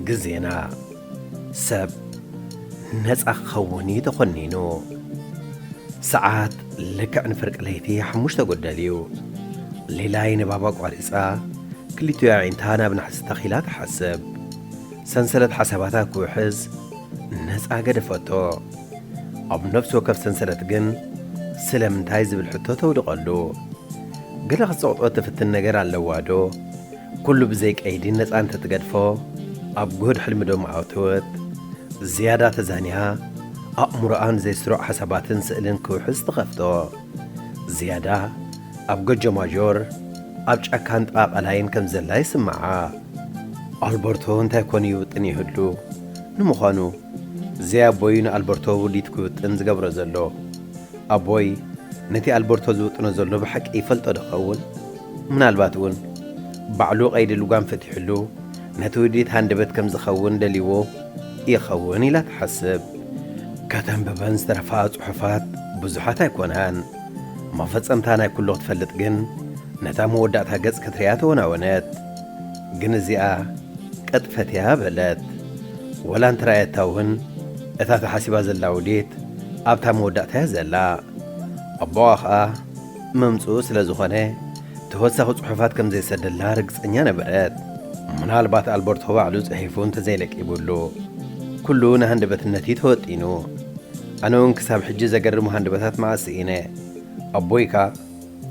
ግዜና ሰብ ነጻ ክኸውን እዩ ተኾኒኑ። ሰዓት ልክዕ ንፍርቂ ለይቲ ሓሙሽተ ጎደል እዩ። ሌላይ ንባባ ቋሪጻ ክልቲኡ ኣዒንታ ናብ ናሕሲ ተኺላ ትሓስብ። ሰንሰለት ሓሳባታ ክውሕዝ ነጻ ገደፈቶ። ኣብ ነፍሲ ወከፍ ሰንሰለት ግን ስለምንታይ ዝብል ሕቶ ተውድቐሉ። ገለ ክትጸቕጦ ትፍትን ነገር ኣለዋ ዶ? ኩሉ ብዘይ ቀይዲ ነጻ እንተትገድፎ ኣብ ጉህድ ሕልሚ ዶ ምኣተወት? ዝያዳ ተዛንያ ኣእምሮኣ ንዘይስሩዕ ሓሳባትን ስእልን ክውሕዝ ትኸፍቶ። ዝያዳ ኣብ ጎጆ ማጆር ኣብ ጫካን ጥቓ ቀላይን ከም ዘላ ይስምዓ። ኣልበርቶ እንታይ ኮን ይውጥን ይህሉ? ንምዃኑ ዘይ ኣቦዩ ንኣልበርቶ ውዲት ክውጥን ዝገብሮ ዘሎ? ኣቦይ ነቲ ኣልበርቶ ዝውጥኖ ዘሎ ብሓቂ ይፈልጦ ዶ ኸውን? ምናልባት እውን ባዕሉ ቀይዲ ልጓም ፈቲሕሉ ነቲ ውዲት ሃንደበት ከም ዝኸውን ደልይዎ ይኸውን ኢላ ትሓስብ። ከተንብበን ዝተረፋ ጽሑፋት ብዙሓት ኣይኮናን። መፈጸምታ ናይ ኩሉ ክትፈልጥ ግን ነታ መወዳእታ ገጽ ክትሪኣ ተወናወነት። ግን እዚኣ ቅጥፈት እያ በለት። ወላ እንተረኣየታ እውን እታ ተሓሲባ ዘላ ውዲት ኣብታ መወዳእታ እያ ዘላ። ኣቦኣ ኸኣ መምጽኡ ስለ ዝኾነ ተወሳኺ ጽሑፋት ከም ዘይሰደላ ርግጸኛ ነበረት። ምናልባት ኣልበርቶ ባዕሉ ጽሒፉ እንተዘይለቂቡሉ። ኩሉ ንሃንደበትነት እዩ ተወጢኑ። ኣነ እውን ክሳብ ሕጂ ዘገርሙ ሃንደበታት መዓስ ስኢነ። ኣቦይካ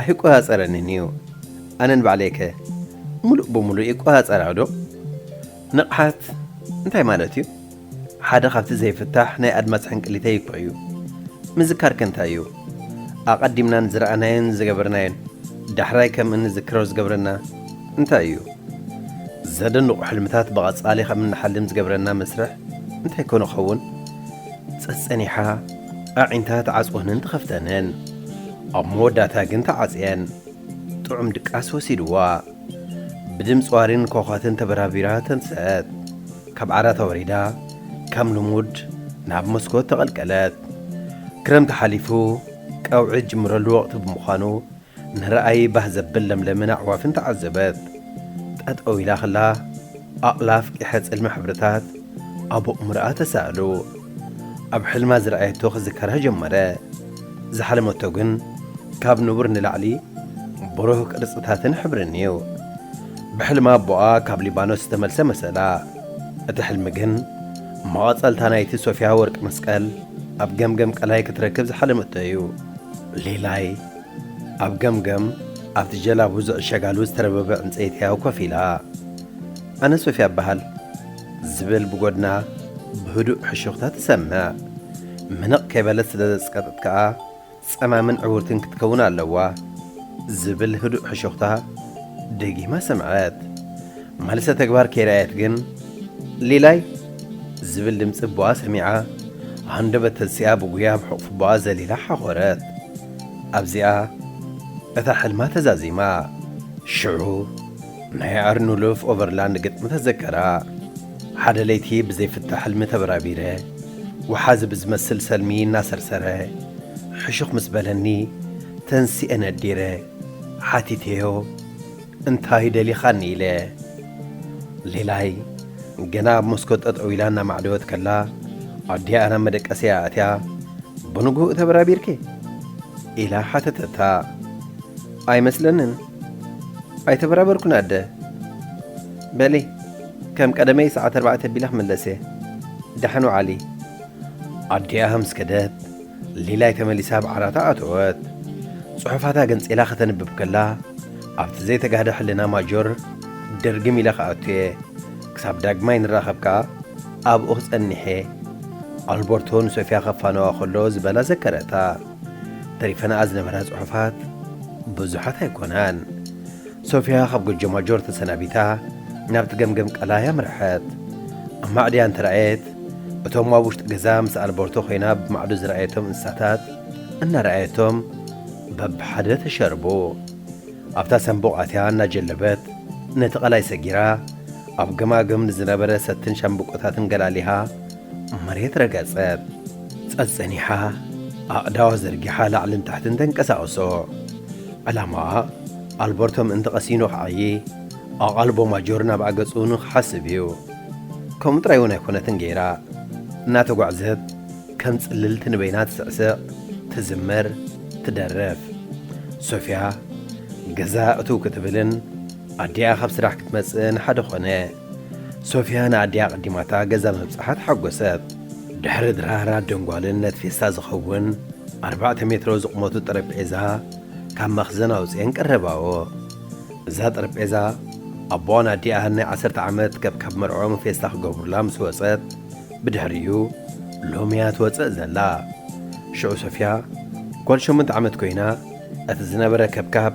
ኣይቆጻጸረንን እዩ። ኣነ ንባዕለይከ ምሉእ ብምሉእ ይቆጻጸራ ዶ? ንቕሓት እንታይ ማለት እዩ? ሓደ ካብቲ ዘይፍታሕ ናይ ኣድማስ ሕንቅሊተይ እኮ እዩ። ምዝካርክ እንታይ እዩ? ኣቐዲምና ንዝረኣናዮን ዝገበርናዮን ዳሕራይ ከም እንዝክሮ ዝገብረና እንታይ እዩ? ዘደንቑ ሕልምታት ብቐጻሊ ከም እንሓልም ዝገብረና መስርሕ እንታይ ኮን ይኸውን? ጸጸኒሓ ኣዒንታ ተዓጽወንን ተኸፍተንን። ኣብ መወዳእታ ግን ተዓጽየን። ጥዑም ድቃስ ወሲድዋ። ብድምጺ ዋሪን ኮኾትን ተበራቢራ ተንስአት። ካብ ዓራት ኣውሪዳ ከም ልሙድ ናብ መስኮት ተቐልቀለት። ክረምቲ ሓሊፉ ቀውዒ ዝጅምረሉ ወቕቲ ብምዃኑ ንረኣይ ባህ ዘብል ለምለምን ኣዕዋፍን ተዓዘበት። ጠጠው ኢላ ኸላ ኣቕላፍ ቂሐ ጽልሚ ሕብርታት ኣብ ኣእምሮኣ ተሳእሉ። ኣብ ሕልማ ዝረኣየቶ ክዝከራ ጀመረ። ዝሓለመቶ ግን ካብ ንቡር ንላዕሊ ብሩህ ቅርጽታትን ሕብርን እዩ። ብሕልማ ኣቦኣ ካብ ሊባኖስ ዝተመልሰ መሰላ። እቲ ሕልሚ ግን መቐጸልታ ናይቲ ሶፍያ ወርቂ መስቀል ኣብ ገምገም ቀላይ ክትረክብ ዝሓለመቶ እዩ። ሌላይ ኣብ ገምገም ኣብቲ ጀላቡ ዝዕሸጋሉ ዝተረበበ ዕንጸይቲ እያ ኮፍ ኢላ። "ኣነ ሶፍያ እበሃል" ዝብል ብጎድና ብህዱእ ሕሹኽታ ትሰምዕ። ምንቕ ከይበለት ስለ ዘጽቀጠት ከኣ፣ "ጸማምን ዕውርትን ክትከውን ኣለዋ" ዝብል ህዱእ ሕሹኽታ ደጊማ ሰምዐት። መልሰ ተግባር ከይረኣየት ግን፣ "ሊላይ" ዝብል ድምጺ ኣቦኣ ሰሚዓ፣ ሃንደበት ተሲኣ ብጉያ ኣብ ሕቑፊ ኣቦኣ ዘሊላ ሓኾረት። ኣብዚኣ እታ ሕልማ ተዛዚማ። ሽዑ ናይ ኣርኑሉፍ ኦቨርላንድ ግጥሚ ተዘከራ። "ሓደ ለይቲ ብዘይፍታሕ ሕልሚ ተበራቢረ፣ ወሓዚ ብዝመስል ሰልሚ እናሰርሰረ፣ ሕሹኽ ምስ በለኒ፣ ተንሲኤ ነዲረ፣ ሓቲተዮ፣ 'እንታይ ደሊኻኒ?' ኢለ።" ሊላይ ገና ኣብ መስኮት ጠጠው ኢላ እናማዕደወት ከላ፣ ኣዲኣ ናብ መደቀሲኣ ኣትያ፣ "ብንግሆኡ ተበራቢርኪ?" ኢላ ሓተተታ። "ኣይመስለንን። ኣይተበራበርኩን ኣደ። በሊ፣ ከም ቀደመይ ሰዓት ኣርባዕተ ኣቢላ ክምለስ እየ። ደሓን ውዓሊ።" ኣዲኣ ምስ ከደት፣ ሊላይ ተመሊሳ ኣብ ዓራታ ኣተወት። ጽሑፋታ ገንጺላ ከተንብብ ከላ፣ ኣብቲ ዘይተጋህደ ሕልና ማጆር ድርግም ኢለ ክኣቱ እየ። ክሳብ ዳግማይ ንራኸብ ከኣ ኣብኡ ክጸንሕ እየ። ኣልበርቶ ንሶፍያ ከፋነዋ ከሎ ዝበላ ዘከረታ። ተሪፈንኣ ዝነበራ ጽሑፋት ብዙሓት ኣይኮናን። ሶፍያ ካብ ጎጆ ማጆር ተሰናቢታ ናብቲ ገምገም ቀላይ ኣምርሐት። ኣብ ማዕድያ እንተረኣየት፣ እቶም ኣብ ውሽጢ ገዛ ምስ ኣልበርቶ ኮይና ብማዕዶ ዝረኣየቶም እንስሳታት እናረኣየቶም በብሓደ ተሸርቡ። ኣብታ ሳንቡቕ ኣትያ እናጀለበት ነቲ ቀላይ ሰጊራ፣ ኣብ ገማግም ንዝነበረ ሰትን ሻምብቆታትን ገላሊሃ መሬት ረገጸት። ጸጸኒሓ፣ ኣእዳዋ ዘርጊሓ ላዕልን ታሕትን ተንቀሳቕሶ። ዕላማኣ ኣልበርቶ ምእንቲ ቀሲኑ ክዓዪ፣ ኣቓልቦ ማጆር ናብኣ ገጹ ንኽሓስብ እዩ። ከምኡ ጥራይ እውን ኣይኮነትን ገይራ። እናተጓዕዘት ከም ጽልልቲ ንበይና ትስዕስዕ፣ ትዝምር፣ ትደርፍ። ሶፍያ ገዛ እትው ክትብልን ኣዲኣ ካብ ስራሕ ክትመጽእን ሓደ ኾነ። ሶፍያ ንኣዲኣ ቀዲማታ ገዛ ምብጻሓ ተሓጎሰት። ድሕሪ ድራራት ደንጓልን ነቲ ፌስታ ዝኸውን ኣርባዕተ ሜትሮ ዝቕመቱ ጠረጴዛ ካብ መኽዘን ኣውጽኤን ቀረባዎ። እዛ ጠረጴዛ ኣቦኣን ኣዲኣን ናይ ዓሰርተ ዓመት ከብካብ መርዕኦም ፌስታ ክገብሩላ ምስ ወጸት፣ ብድሕሪኡ ሎምያ ትወጽእ ዘላ። ሽዑ ሶፍያ ጓል ሸሞንተ ዓመት ኮይና፣ እቲ ዝነበረ ከብካብ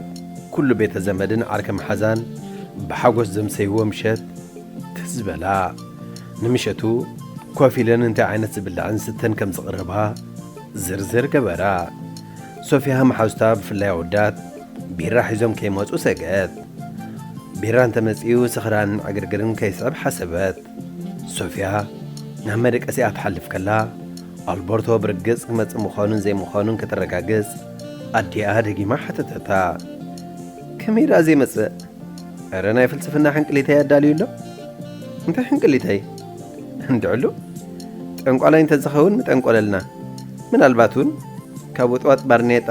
ኩሉ ቤተ ዘመድን ዓርከ መሓዛን ብሓጎስ ዘምሰይዎ ምሸት ትዝ በላ። ንምሸቱ ኮፍ ኢለን እንታይ ዓይነት ዝብላዕን ስተን ከም ዝቕርባ ዝርዝር ገበራ። ሶፍያ መሓዙታ ብፍላይ ኣወዳት ቢራ ሒዞም ከይመጹ ሰግአት። ቢራ እንተመጺኡ ስኽራንን ዕግርግርን ከይስዕብ ሓሰበት። ሶፍያ ናብ መደቀሲኣ ትሓልፍ ከላ፣ ኣልበርቶ ብርግጽ ክመጽእ ምዃኑን ዘይምዃኑን ከተረጋግጽ ኣዲኣ ደጊማ ሓተተታ። "ከመይ ደኣ ዘይመጽእ? እረ ናይ ፍልስፍና ሕንቅሊተይ ኣዳልዩ ኣሎ?" "እንታይ ሕንቅሊተይ?" "እንድዕሉ ጠንቋላይ እንተዝኸውን ምጠንቆለልና። ምናልባት እውን ካብ ውጥዋጥ ባርኔጣ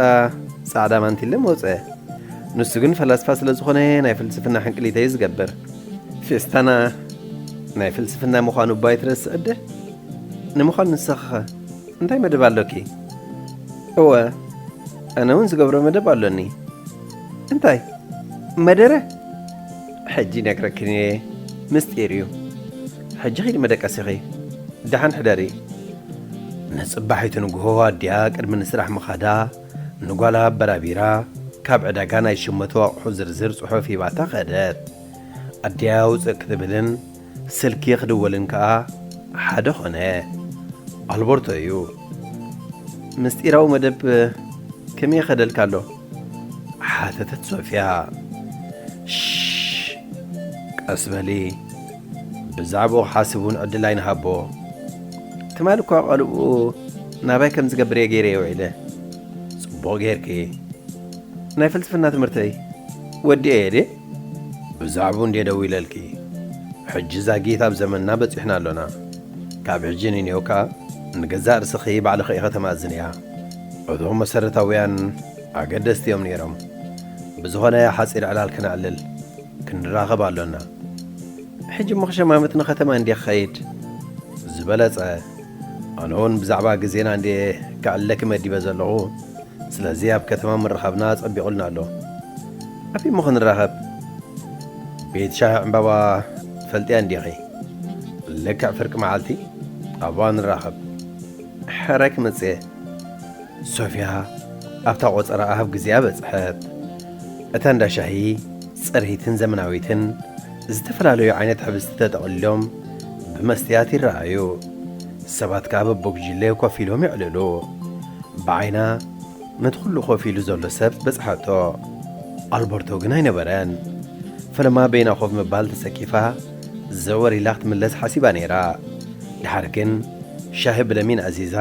ጻዕዳ ማንቲለ መውጸ። ንሱ ግን ፈላስፋ ስለ ዝኾነ ናይ ፍልስፍና ሕንቅሊተይ ዝገብር። ፌስታና ናይ ፍልስፍና ምዃኑ እባ ኣይትረስዕ ኣደ። ንምዃኑ ንስኺኸ እንታይ መደብ ኣሎኪ?" "እወ፣ ኣነ እውን ዝገብሮ መደብ ኣሎኒ።" "እንታይ?" "መደረ?" "ሕጂ ይነግረክን እየ፣ ምስጢር እዩ። ሕጂ ኺዲ መደቀሲኺ፣ ደሓን ሕደሪ።" ንጽባሒቱ ንግሆ ኣዲኣ ቅድሚ ንስራሕ ምኻዳ ንጓላ ኣበራቢራ ካብ ዕዳጋ ናይ ዝሽመቱ ኣቑሑ ዝርዝር ጽሑፍ ሂባታ ከደት። ኣዲኣ ውጽእ ክትብልን ስልኪ ክድወልን ከኣ ሓደ ኾነ። ኣልበርቶ እዩ። "ምስጢራዊ መደብ ከመይ ይኸደልካ ኣሎ?" ሓተተት ሶፍያ። "ሽሽ፣ ቀስ በሊ፣ ብዛዕባኡ ክሓስብ እውን ዕድል ኣይንሃቦ። ትማሊ እኳ ቀልብኡ ናባይ ከም ዝገብር እየ ገይረ እየ ውዒለ።" "ጽቡቕ ጌርኪ። ናይ ፍልስፍና ትምህርተይ ወዲኤ እየ ድየ?" "ብዛዕባኡ እንድየ ደዊለልኪ። ሕጂ ዛጊት ኣብ ዘመንና በጺሕና ኣሎና። ካብ ሕጂ ንኔው ከኣ ንገዛእ ርእስኺ ባዕልኺ ኢኺ ተማእዝንያ። እቶም መሰረታውያን ኣገደስቲ እዮም ነይሮም። ብዝኾነ ሓጺር ዕላል ከነዕልል፣ ክንራኸብ ኣሎና። ሕጂ እሞ ክሸማመት ንኸተማ እንድየ ክኸይድ?" "ዝበለጸ። ኣነ እውን ብዛዕባ ግዜና እንድየ ከዕልለኪ መዲበ ዘለኹ። ስለዚ ኣብ ከተማ ምርኻብና ጸቢቑልና ኣሎ። ኣበይ እሞ ክንራኸብ? ቤት ሻሂ ዕምባባ ትፈልጥያ እንዲኺ? ልክዕ ፍርቂ መዓልቲ ኣብኣ ንራኸብ። ሕራይ ክመጽእ እየ። ሶፍያ ኣብታ ቆጸራኣ ኣብ ግዜኣ በጽሐት። እታ እንዳ ሻሂ ጽርይትን ዘመናዊትን፣ ዝተፈላለዩ ዓይነት ሕብስቲ ተጠቕሊሎም ብመስትያት ይረኣዩ። ሰባት ከኣ በብጉጅለ ኮፍ ኢሎም የዕልሉ። ብዓይና ነቲ ኩሉ ኮፍ ኢሉ ዘሎ ሰብ በጽሓቶ። ኣልበርቶ ግን ኣይነበረን። ፈለማ በይና ኮፍ ምባል ተሰኪፋ ዘወር ኢላ ክትምለስ ሓሲባ ነይራ። ድሓር ግን ሻሂ ብለሚን ኣዚዛ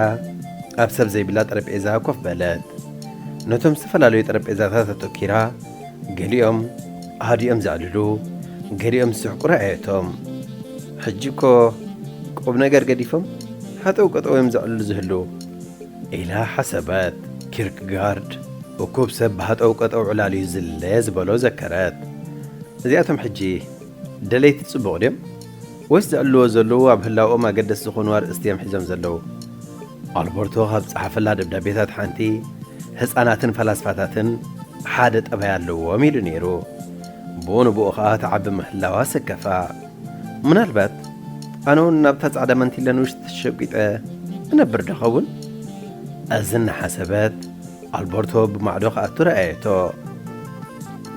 ኣብ ሰብ ዘይብላ ጠረጴዛ ኮፍ በለት። ነቶም ዝተፈላለዩ ጠረጴዛታት ኣተኪራ ገሊኦም ሃዲኦም ዘዕልሉ፣ ገሊኦም ዝስሕቁ ረኣየቶም። ሕጂ እኮ ቁም ነገር ገዲፎም ሃጠው ቀጠው እዮም ዘዕልሉ ዝህልዉ ኢላ ሓሰበት። ኪርክጋርድ እኩብ ሰብ ብሃጠው ቀጠው ዕላል እዩ ዝለ ዝበሎ ዘከረት። እዚኣቶም ሕጂ ደለይቲ ጽቡቕ ድዮም? ወይስ ዘዕልዎ ዘለዉ ኣብ ህላወኦም ኣገደስቲ ዝኾኑ ኣርእስቲ እዮም ሒዞም ዘለዉ? ኣልበርቶ ካብ ዝጸሓፈላ ደብዳቤታት ሓንቲ ህጻናትን ፈላስፋታትን ሓደ ጠባይ ኣለዎም ኢሉ ነይሩ። ብኡ ንብኡ ኸኣ ትዓቢ ምህላዋ ሰከፋ። ምናልባት ኣነ እውን ናብታ ጻዕዳ መንቲለ ንውሽጢ ተሸጒጠ እነብር ዶ ኸውን? እዚ እናሓሰበት ኣልበርቶ ብማዕዶ ክኣቱ ረኣየቶ።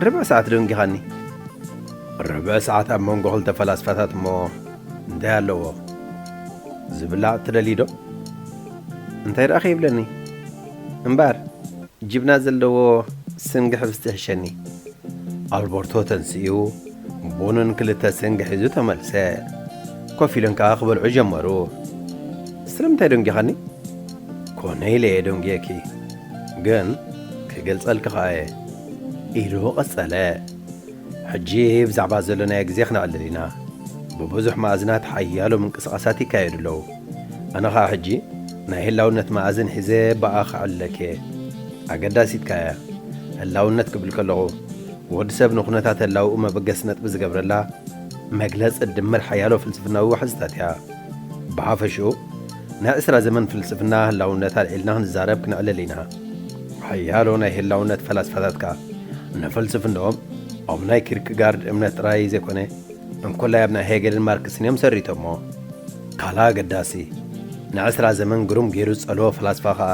ርብዒ ሰዓት ደንጊኻኒ። ርብዒ ሰዓት ኣብ መንጎ ክልተ ፈላስፋታት እሞ እንታይ ኣለዎ? ዝብላዕ ትደልይ ዶ? እንታይ ደኣ ከይብለኒ? እምበኣር ጅብና ዘለዎ ስንጊ ሕብስቲ ይሕሸኒ። ኣልበርቶ ተንሲኡ ቡንን ክልተ ስንጊ ሒዙ ተመልሰ። ኮፍ ኢለን ከኣ ክበልዑ ጀመሩ። ስለምንታይ ደንጊኻኒ? ኮነ ኢለ እየ ደንጊየኪ፣ ግን ክገልጸልኪ ከኣ እየ ኢሉ ቀጸለ። ሕጂ ብዛዕባ ዘሎ ናይ ግዜ ክነዕልል ኢና። ብብዙሕ መኣዝናት ሓያሎ ምንቅስቓሳት ይካየዱ ኣለዉ። ኣነ ኸኣ ሕጂ ናይ ህላውነት መኣዝን ሒዘ ብኣ ክዕልለኪ እየ። ኣገዳሲትካ እያ። ህላውነት ክብል ከለኹ፣ ወዲ ሰብ ንኹነታት ህላውኡ መበገሲ ነጥቢ ዝገብረላ መግለጺ ድምር ሓያሎ ፍልስፍናዊ ዋሕዝታት እያ። ብሓፈሽኡ፣ ናይ ዕስራ ዘመን ፍልስፍና ህላውነት ኣልዒልና ክንዛረብ ክነዕልል ኢና። ሓያሎ ናይ ህላውነት ፈላስፋታት ከኣ ንፍልስፍንኦም ኣብ ናይ ኪርክጋርድ እምነት ጥራይ ዘይኮነ፣ እንኮላይ ኣብ ናይ ሄገልን ማርክስን እዮም ሰሪቶሞ። ካልእ ኣገዳሲ፣ ንዕስራ ዘመን ግሩም ገይሩ ዝጸልዎ ፈላስፋ ከኣ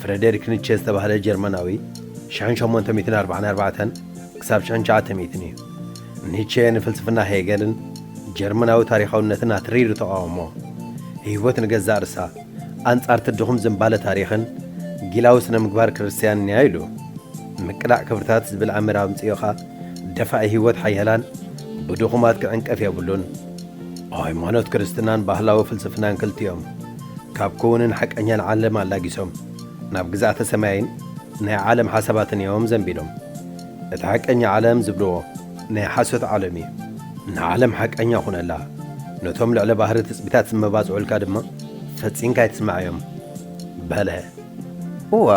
ፍሬደሪክ ኒቼ ዝተባህለ ጀርመናዊ ሽሕን ሸሞንተ ሚእትን ኣርባዓን ኣርባዕተን ክሳብ ሽሕን ትሽዓተ ሚእትን እዩ። ኒቼ ንፍልስፍና ሄገልን ጀርመናዊ ታሪኻውነትን ኣትሪሩ ተቓወሞ። ህይወት ንገዛእ ርእሳ ኣንጻር እቲ ድኹም ዝንባለ ታሪኽን ጊላዊ ስነ ምግባር ክርስትያንን እያ ኢሉ። ምቅላዕ ክብርታት ዝብል ኣምር ኣምጺኡ ኸኣ ደፋኢ ህይወት ሓያላን ብድኹማት ክዕንቀፍ የብሉን። ሃይማኖት ክርስትናን ባህላዊ ፍልስፍናን ክልቲኦም ካብ ክውንን ሓቀኛን ዓለም ኣላጊሶም ናብ ግዝኣተ ሰማይን ናይ ዓለም ሓሳባትን እዮም ዘንቢሎም። እቲ ሓቀኛ ዓለም ዝብልዎ ናይ ሓሶት ዓለም እዩ። ንዓለም ሓቀኛ ኩነላ። ነቶም ልዕሊ ባህሪ ትጽቢታት ዝመባጽዑልካ ድማ ፈጺምካ ኣይትስማዓዮም በለ። እዋ፣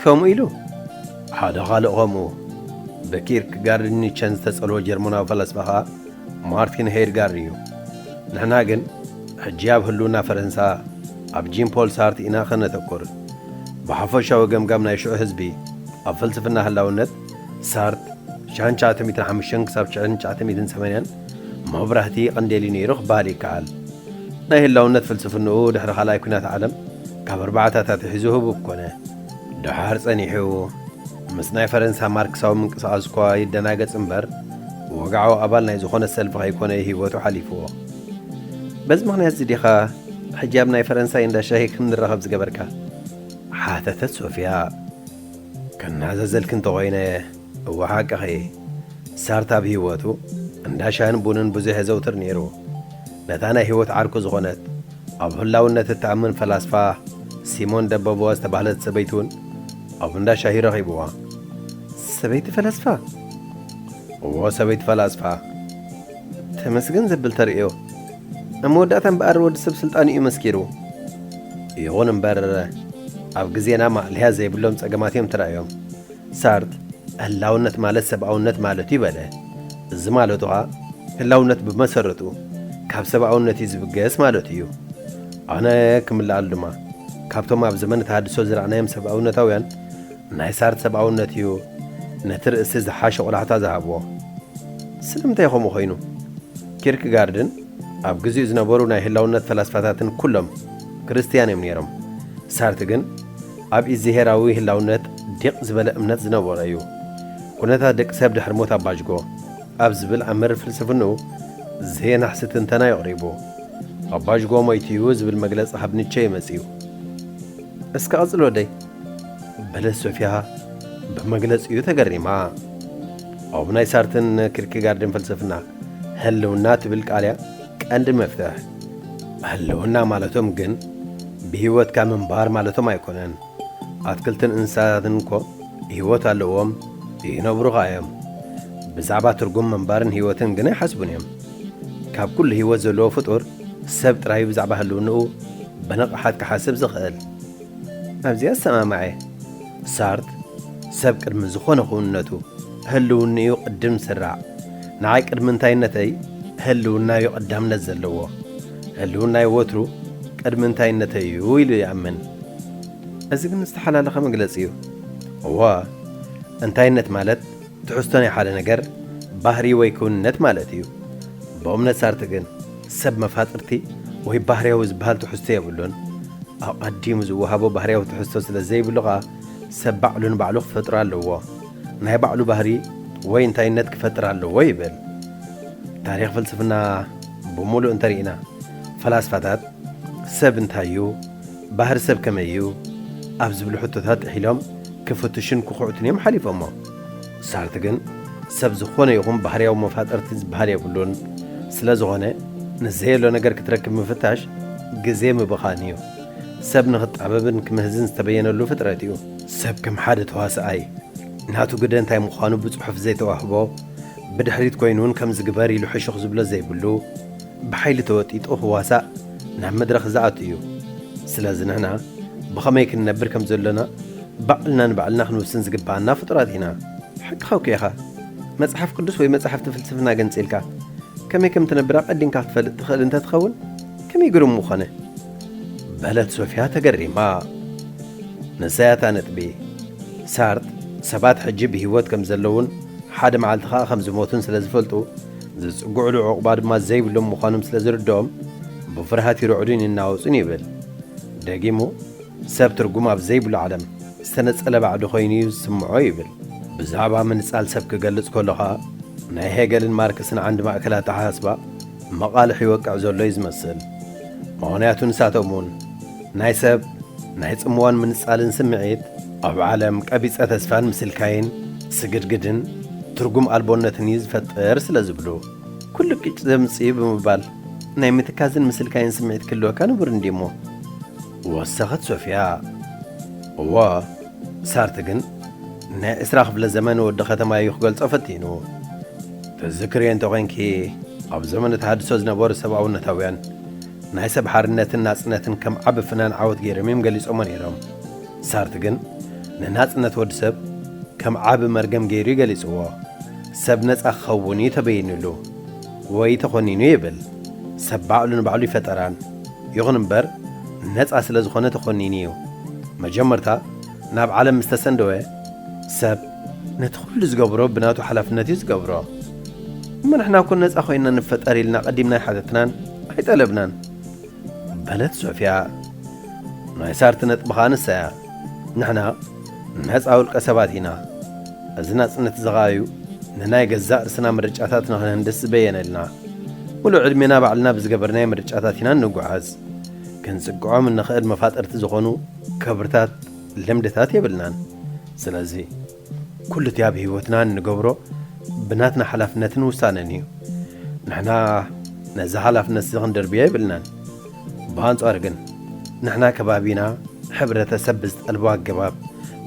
ከምኡ ኢሉ ሓደ ካልእ ከምኡ ብኪርክጋርድን ኒቸን ዝተጸልወ ጀርመናዊ ፈላስፋ ኸኣ ማርቲን ሄይድጋርድ እዩ። ንሕና ግን ሕጂ ኣብ ህልውና ፈረንሳ ኣብ ጂን ፖል ሳርት ኢና ከነተኩር። ብሓፈሻዊ ገምጋም ናይ ሽዑ ህዝቢ ኣብ ፍልስፍና ህላውነት ሳርት ሽሕን ትሽዓተ ሚእትን ሓሙሽተን ክሳብ ሽሕን ትሽዓተ ሚእትን ሰማንያን መብራህቲ ቀንዴል እዩ ነይሩ ክበሃል ይከኣል። ናይ ህላውነት ፍልስፍንኡ ድሕሪ ካልኣይ ኲናት ዓለም ካብ ኣርባዓታት ኣትሒዙ ህቡብ ኮነ። ደሓር ጸኒሑ ምስ ናይ ፈረንሳ ማርክሳዊ ምንቅስቓስ እኳ ይደናገጽ እምበር፣ ወግዓዊ ኣባል ናይ ዝኾነ ሰልፊ ከይኮነ ህይወቱ ሓሊፍዎ። በዚ ምኽንያት እዚ ዲኻ ሕጂ ኣብ ናይ ፈረንሳይ እንዳ ሻሂ ክንራኸብ ዝገበርካ? ሓተተት ሶፍያ። ክናዘዘልኪ እንተኾይነ፣ እወ ሓቅኺ። ሳርት ኣብ ህይወቱ እንዳ ሻሂን ቡንን ብዙሕ የዘውትር ነይሩ። ነታ ናይ ህይወት ዓርኩ ዝኾነት፣ ኣብ ህላውነት እትኣምን ፈላስፋ ሲሞን ደ ቦቮዋ ዝተባህለት ሰበይቲ እውን ኣብ እንዳ ሻሂ ረኺብዋ። ሰበይቲ ፈላስፋ? እዎ፣ ሰበይቲ ፈላስፋ። ተመስገን ዘብል ተርእዮ። ኣብ መወዳእታ እምበኣር ወዲ ሰብ ስልጣን እዩ መስኪሩ። ይኹን እምበር፣ ኣብ ግዜና ማእለያ ዘይብሎም ጸገማት እዮም ተራእዮም። ሳርት፣ ህላውነት ማለት ሰብኣውነት ማለት እዩ በለ። እዚ ማለቱ ኸኣ፣ ህላውነት ብመሰረቱ ካብ ሰብኣውነት እዩ ዝብገስ ማለት እዩ። ኣነ ክምልኣሉ ድማ፣ ካብቶም ኣብ ዘመነ ተሃድሶ ዝረኣናዮም ሰብኣውነታውያን ናይ ሳርት ሰብኣውነት እዩ ነቲ ርእሲ ዝሓሸ ቆላሕታ ዝሃብዎ። ስለምንታይ ከምኡ ኮይኑ? ኪርክጋርድን ኣብ ግዜኡ ዝነበሩ ናይ ህላውነት ፈላስፋታትን ኩሎም ክርስትያን እዮም ነይሮም። ሳርት ግን ኣብ እግዚኣብሄራዊ ህላውነት ዲቕ ዝበለ እምነት ዝነበሮ እዩ። ኩነታት ደቂ ሰብ ድሕሪ ሞት ኣባጅጎ ኣብ ዝብል ኣምር ፍልስፍንኡ ዘየናሕሲ ትንተና የቕሪቡ። ኣባጅጎ ሞይቱ እዩ ዝብል መግለጺ ካብ ንቼ እዩ መጺኡ። እስከ ቀጽሎ ወደይ። በለት ሶፊያ ብመግለጺኡ ተገሪማ። ኣብ ናይ ሳርትን ኪርክጋርድን ፍልስፍና ህልውና ትብል ቃል እያ ቀንዲ መፍትሕ። ህልውና ማለቶም ግን ብህይወትካ ምንባር ማለቶም ኣይኮነን። ኣትክልትን እንስሳታትን እኮ ህይወት ኣለዎም፣ ይነብሩ ኸኣ እዮም። ብዛዕባ ትርጉም ምንባርን ህይወትን ግን ኣይሓስቡን እዮም። ካብ ኩሉ ህይወት ዘለዎ ፍጡር ሰብ ጥራይ ብዛዕባ ህልውንኡ ብንቕሓት ክሓስብ ዝኽእል። ኣብዚኣ እሰማማዕ እየ። ሳርት፣ ሰብ ቅድሚ ዝኾነ ክውንነቱ ህልውንኡ ቅድም ዝስራዕ፣ ንዓይ ቅድሚ እንታይነተይ ህልውናዩ ቀዳምነት ዘለዎ፣ ህልውናይ ወትሩ ቅድሚ እንታይነተይ እዩ ኢሉ ይኣምን። እዚ ግን ዝተሓላለኸ መግለጺ እዩ። እወ፣ እንታይነት ማለት ትሕዝቶ ናይ ሓደ ነገር ባህሪ ወይ ክውንነት ማለት እዩ። ብእምነት ሳርት ግን ሰብ መፋጥርቲ ወይ ባህርያዊ ዝበሃል ትሕዝቶ የብሉን። ኣቐዲሙ ዝወሃቦ ባህርያዊ ትሕዝቶ ስለ ዘይብሉ ኸኣ ሰብ ባዕሉ ንባዕሉ ክፈጥሮ ኣለዎ። ናይ ባዕሉ ባህሪ ወይ እንታይነት ክፈጥር ኣለዎ ይብል። ታሪኽ ፍልስፍና ብምሉእ እንተርኢና፣ ፈላስፋታት ሰብ እንታይ እዩ፣ ባህሪ ሰብ ከመይ እዩ ኣብ ዝብሉ ሕቶታት ጥሒሎም ክፍትሹን ክኹዕቱን እዮም ሓሊፎሞ። ሳርት ግን ሰብ ዝኾነ ይኹን ባህርያዊ መፋጥርቲ ዝበሃል የብሉን። ስለ ዝኾነ ንዘየሎ ነገር ክትረክብ ምፍታሽ ግዜ ምብኻን እዩ። ሰብ ንኽጣበብን ክምህዝን ዝተበየነሉ ፍጥረት እዩ። ሰብ ከም ሓደ ተዋስኣይ ናቱ ግደ እንታይ ምዃኑ ብጽሑፍ ዘይተዋህቦ፣ ብድሕሪት ኮይኑ እውን ከምዚ ግበር ኢሉ ሕሹኽ ዝብሎ ዘይብሉ፣ ብሓይሊ ተወጢጡ ክዋሳእ ናብ መድረኽ ዝኣቱ እዩ። ስለዚ ንሕና ብኸመይ ክንነብር ከም ዘሎና ባዕልና ንባዕልና ክንውስን ዝግብኣና ፍጡራት ኢና። ሓቅኻ እኮ ኢኻ። መጽሓፍ ቅዱስ ወይ መጻሕፍቲ ፍልስፍና ገንጺልካ ከመይ ከም ትነብር ኣቐዲምካ ክትፈልጥ ትኽእል እንተ ትኸውን ከመይ ግሩም ምኾነ። በለት ሶፊያ ተገሪማ። ንሳ እያ እታ ነጥቢ። ሳርት ሰባት ሕጂ ብህይወት ከም ዘለውን ሓደ መዓልቲ ኸኣ ከም ዝሞቱን ስለ ዝፈልጡ፣ ዝጽግዕሉ ዕቑባ ድማ ዘይብሎም ምዃኖም ስለ ዝርድኦም፣ ብፍርሃት ይርዕዱን ይናወጹን ይብል። ደጊሙ፣ ሰብ ትርጉም ኣብ ዘይብሉ ዓለም ዝተነጸለ ባዕዲ ኮይኑ እዩ ዝስምዖ ይብል። ብዛዕባ ምንጻል ሰብ ክገልጽ ከሎ ኸኣ፣ ናይ ሄገልን ማርክስን ዓንዲ ማእከል ኣተሓሳስባ መቓልሕ ይወቅዕ ዘሎ እዩ ዝመስል። ምኽንያቱ ንሳቶም እውን ናይ ሰብ ናይ ጽምዋን ምንጻልን ስምዒት ኣብ ዓለም ቀቢጸ ተስፋን ምስልካይን ስግድግድን ትርጉም ኣልቦነትን እዩ ዝፈጥር ስለ ዝብሉ፣ ኩሉ ቂጭ ዘምጽእ እዩ ብምባል ናይ ምትካዝን ምስልካይን ስምዒት ክህልወካ ንቡር እንድዩ እሞ፣ ወሰኸት ሶፊያ። እወ፣ ሳርት ግን ናይ ዕስራ ክፍለ ዘመን ወዲ ከተማ እዩ ክገልጾ ፈቲኑ። ትዝክርዮ እንተ ኾይንኪ፣ ኣብ ዘመነ ተሃድሶ ዝነበሩ ሰብኣውነታውያን ናይ ሰብ ሓርነትን ናጽነትን ከም ዓቢ ፍናን ዓወት ገይሮም እዮም ገሊጾሞ ነይሮም። ሳርት ግን ንናጽነት ወዲ ሰብ ከም ዓቢ መርገም ገይሩ እዩ ገሊጽዎ። ሰብ ነጻ ክኸውን እዩ ተበይኑሉ ወይ ተኾኒኑ ይብል። ሰብ ባዕሉ ንባዕሉ ይፈጠራን፣ ይኹን እምበር ነጻ ስለ ዝኾነ ተኾኒኑ እዩ። መጀመርታ ናብ ዓለም ምስ ተሰንደወ፣ ሰብ ነቲ ኩሉ ዝገብሮ ብናቱ ሓላፍነት እዩ ዝገብሮ። እሞ ንሕና እኮ ነጻ ኮይና ንፈጠር ኢልና ቀዲምና ኣይሓተትናን ኣይጠለብናን። በለት ሶፊያ። ናይ ሳርት ነጥቢ ኸኣ ንሳ እያ። ንሕና ነጻ ውልቀ ሰባት ኢና። እዚ ናጽነት እዚ ኸኣ እዩ ንናይ ገዛእ ርእስና ምርጫታት ንኽንህንድስ ዝበየነልና። ሙሉእ ዕድሜና ባዕልና ብዝገበርናዮ ምርጫታት ኢና እንጓዓዝ። ክንጽግዖም እንኽእል መፋጥርቲ ዝኾኑ ክብርታት፣ ልምድታት የብልናን። ስለዚ ኩሉ እቲ ኣብ ህይወትና እንገብሮ ብናትና ሓላፍነትን ውሳነን እዩ። ንሕና ነዚ ሓላፍነት እዚ ክንደርብዮ የብልናን። ብኣንጻሩ ግን ንሕና ከባቢና፣ ሕብረተሰብ ብዝጠልቦ ኣገባብ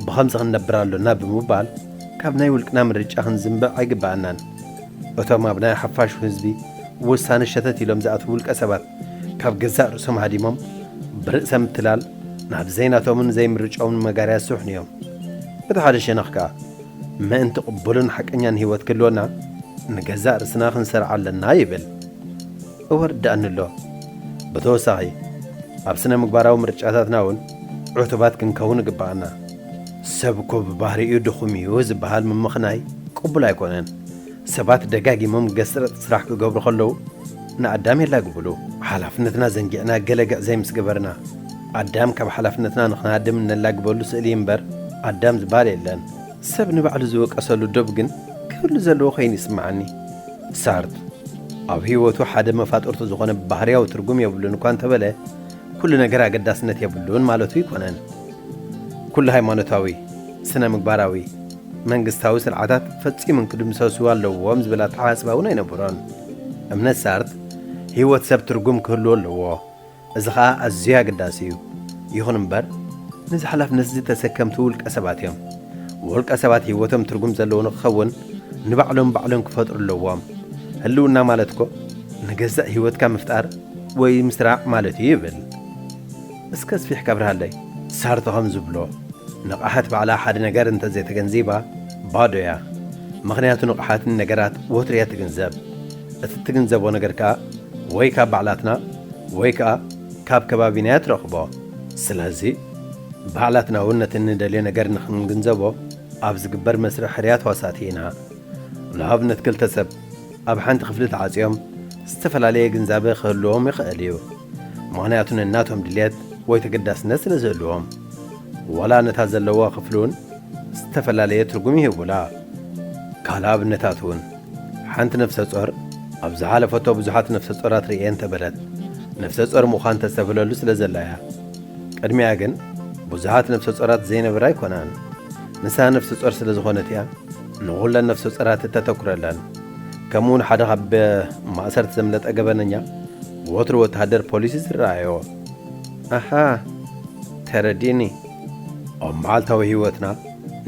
ብኸምዚ ክንነብር ኣሎና ብምባል ካብ ናይ ውልቅና ምርጫ ክንዝንብዕ ኣይግብኣናን። እቶም ኣብ ናይ ሓፋሽ ህዝቢ ውሳነ ሸተት ኢሎም ዝኣትዉ ውልቀ ሰባት ካብ ገዛእ ርእሶም ሃዲሞም ብርእሰ ምትላል ናብ ዘይናቶምን ዘይምርጫኦምን መጋርያ ዝስሕኑ እዮም። እቲ ሓደ ሸነኽ ከኣ ምእንቲ ቅቡልን ሓቀኛን ህይወት ክህልወና ንገዛእ ርእስና ክንሰርዓ ኣለና ይብል። እወ ርድኣኒ ኣሎ። ብተወሳኺ ኣብ ስነ ምግባራዊ ምርጫታትና እውን ዕቱባት ክንከውን ይግብኣና። ሰብ እኮ ብባህሪኡ ድኹም እዩ ዝበሃል ምምኽናይ ቅቡል ኣይኮነን። ሰባት ደጋጊሞም ገስረጥ ስራሕ ክገብሩ ከለዉ ንኣዳም የላግብሉ። ሓላፍነትና ዘንጊዕና ገለ ግዕዘይ ምስ ገበርና፣ ኣዳም ካብ ሓላፍነትና ንኽንሃድም እነላግበሉ ስእሊ እምበር ኣዳም ዝበሃል የለን። ሰብ ንባዕሉ ዝወቀሰሉ ዶብ ግን ክህሉ ዘለዎ ኮይኑ ይስምዓኒ። ሳርት ኣብ ህይወቱ ሓደ መፋጥርቱ ዝኾነ ባህርያዊ ትርጉም የብሉን እኳ እንተበለ፣ ኩሉ ነገር ኣገዳስነት የብሉን ማለቱ ኣይኮነን። ኩሉ ሃይማኖታዊ፣ ስነ ምግባራዊ፣ መንግስታዊ ስርዓታት ፈጺሞም ክድምሰሱ ኣለዎም ዝብል ኣተሓሳስባ እውን ኣይነበሮን። እምነት ሳርት ህይወት ሰብ ትርጉም ክህልዎ ኣለዎ። እዚ ኸኣ ኣዝዩ ኣገዳሲ እዩ። ይኹን እምበር፣ ነዚ ሓላፍነት እዚ ተሰከምቲ ውልቀ ሰባት እዮም። ውልቀ ሰባት ህይወቶም ትርጉም ዘለዎ ንክኸውን ንባዕሎም ባዕሎም ክፈጥሩ ኣለዎም። ህልውና ማለት እኮ ንገዛእ ህይወትካ ምፍጣር ወይ ምስራዕ ማለት እዩ ይብል። እስከ ስፊሕ ከብርሃለይ። ሳርቶ ከም ዝብሎ፣ ንቕሓት ባዕላ ሓደ ነገር እንተዘይተገንዚባ ባዶ እያ። ምኽንያቱ ንቕሓት ንነገራት ወትሩ እያ ትግንዘብ። እቲ ትግንዘቦ ነገር ከኣ ወይ ካብ ባዕላትና ወይ ከኣ ካብ ከባቢና እያ ትረኽቦ። ስለዚ ባዕላትና እውን ነቲ እንደልዮ ነገር ንኽንግንዘቦ ኣብ ዝግበር መስርሕ ሕርያት ተዋሳእቲ ኢና። ንኣብነት ክልተ ሰብ ኣብ ሓንቲ ክፍሊ ተዓጽዮም ዝተፈላለየ ግንዛበ ክህልዎም ይኽእል እዩ። ምኽንያቱ ነናቶም ድልየት ወይ ተገዳስነት ስለ ዝህልዎም። ዋላ ነታ ዘለዋ ክፍሊ እውን ዝተፈላለየ ትርጉም ይህቡላ። ካልእ ኣብነታት እውን፣ ሓንቲ ነፍሰ ጾር ኣብ ዝሓለፈቶ ብዙሓት ነፍሰ ጾራት ርእየ እንተበለት፣ ነፍሰ ጾር ምዃን ተስተብህለሉ ስለ ዘላ እያ። ቅድሚኣ ግን ብዙሓት ነፍሰ ጾራት ዘይነበራ ኣይኮናን። ንሳ ነፍሰ ጾር ስለ ዝኾነት እያ ንኹለን ነፍሰ ጾራት እተተኩረለን። ከምኡውን ሓደ ካብ ማእሰርቲ ዘምለጠ ገበነኛ ወትሩ ወተሃደር ፖሊስ እዩ ዝረኣዮ። ኣሃ፣ ተረዲእኒ። ኣብ መዓልታዊ ህይወትና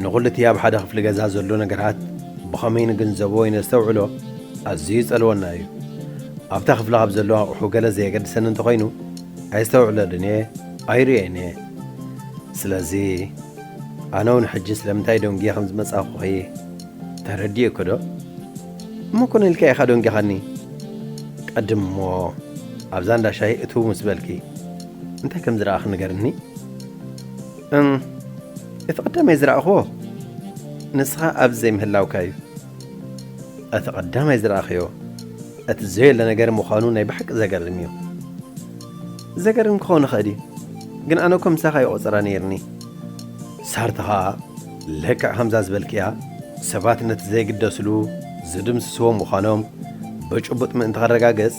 ንኹሉ እቲ ኣብ ሓደ ክፍሊ ገዛ ዘሎ ነገራት ብኸመይ ንግንዘቦ ወይ ነስተውዕሎ ኣዝዩ ይጸልወና እዩ። ኣብታ ክፍሊ ካብ ዘለዉ ኣቑሑ ገለ ዘየገድሰኒ እንተኾይኑ ኣየስተውዕለሉን እየ፣ ኣይርእዮን እየ። ስለዚ ኣነ እውን ሕጂ ስለምንታይ ደንጉየ ከም ዝመጻኹኺ ተረዲእኪ ዶ? እሞ ኮነ ኢልካ ኢኻ ደንጊኻኒ። ቀድም እሞ ኣብዛ እንዳ ሻሂ እትው ምስ በልኪ እንታይ ከም ዝረኣኺ ንገርኒ። እም፣ እቲ ቀዳማይ ዝረኣኽዎ ንስኻ ኣብዚ ዘይምህላውካ እዩ። እቲ ቀዳማይ ዝረኣኽዮ እቲ ዘየለ ነገር ምዃኑ ናይ ብሓቂ ዘገርም እዩ። ዘገርም ክኸውን ይኽእል እዩ፣ ግን ኣነ እኮ ምሳኻ ይቖጽራ ነይርኒ። ሳርታ ኸኣ ልክዕ ከምዛ ዝበልክያ ሰባት ነቲ ዘይግደስሉ ዝድምስስዎ ምዃኖም ብጭቡጥ ምእንቲ ከረጋግጽ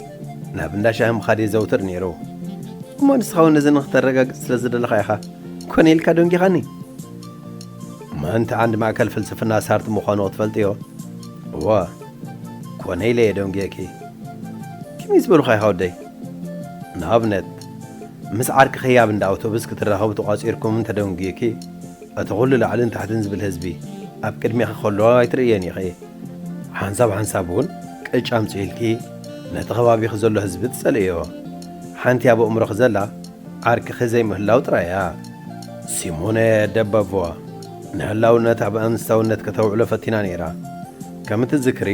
ናብ እንዳ ሻሂ ምኻድ የዘውትር ነይሩ። እሞ ንስኻ እውን ነዚ ንኽተረጋግጽ ስለ ዝደለኻ ኢኻ ኮነ ኢልካ ደንጊኻኒ። ምእንቲ ዓንዲ ማእከል ፍልስፍና ሳርት ምዃኑ ክትፈልጥዮ። እወ፣ ኮነ ኢለ እየ ደንጉየኪ። ከመይ ዝበሉኻ ኢኻ ወደይ? ንኣብነት፣ ምስ ዓርክኺ ኣብ እንዳ ኣውቶቡስ ክትራኸቡ ተቋጺርኩም እንተደንጉዩኪ፣ እቲ ኹሉ ላዕልን ታሕትን ዝብል ህዝቢ ኣብ ቅድሜኺ ከሎ ኣይትርእዮን ኢኺ። ሓንሳብ ሓንሳብ እውን ቅጭ ኣምጺእልኪ ነቲ ከባቢኺ ዘሎ ህዝቢ ትጸልእዮ። ሓንቲ ኣብ ኣእምሮኺ ዘላ ዓርክኺ ዘይምህላው ጥራይ እያ። ሲሞነ ደበቮ ንህላውነት ኣብ ኣንስታውነት ከተውዕሎ ፈቲና ነይራ። ከም እትዝክሪ፣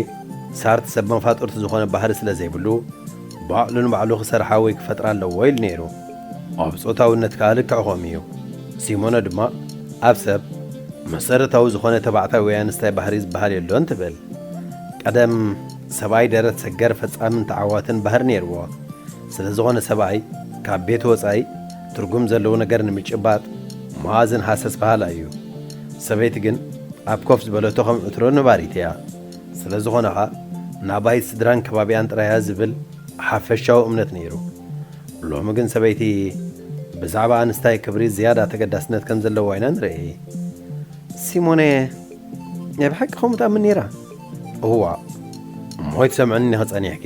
ሳርት ሰብ መፋጥርቲ ዝኾነ ባህሪ ስለ ዘይብሉ፣ ባዕሉ ንባዕሉ ክሰርሓ ወይ ክፈጥራ ኣለዎ ኢሉ ነይሩ። ኣብ ጾታውነት ከኣ ልክዕ ከምኡ እዩ። ሲሞነ ድማ ኣብ ሰብ መሰረታዊ ዝኾነ ተባዕታይ ወይ ኣንስታይ ባህሪ ዝበሃል የሎን ትብል። ቀደም ሰብኣይ ደረት ሰገር ፈጻምን ተዓዋትን ባህሪ ነይርዎ። ስለ ዝኾነ ሰብኣይ ካብ ቤት ወጻኢ ትርጉም ዘለዎ ነገር ንምጭባጥ መኣዝን ሃሰስ በሃላይ እዩ። ሰበይቲ ግን ኣብ ኮፍ ዝበለቶ ከም ዕትሮ ነባሪት እያ። ስለ ዝኾነ ኸኣ ናባይ ስድራን ከባቢኣን ጥራይ እያ ዝብል ሓፈሻዊ እምነት ነይሩ። ሎሚ ግን ሰበይቲ ብዛዕባ ኣንስታይ ክብሪ ዝያዳ ተገዳስነት ከም ዘለዋ ኢና ንርኢ። ሲሞነ ናይ ብሓቂ ከምኡ ትኣምን ነይራ? እዋእ፣ እሞ ኣይትሰምዕን ኢኺ ጸኒሕኪ።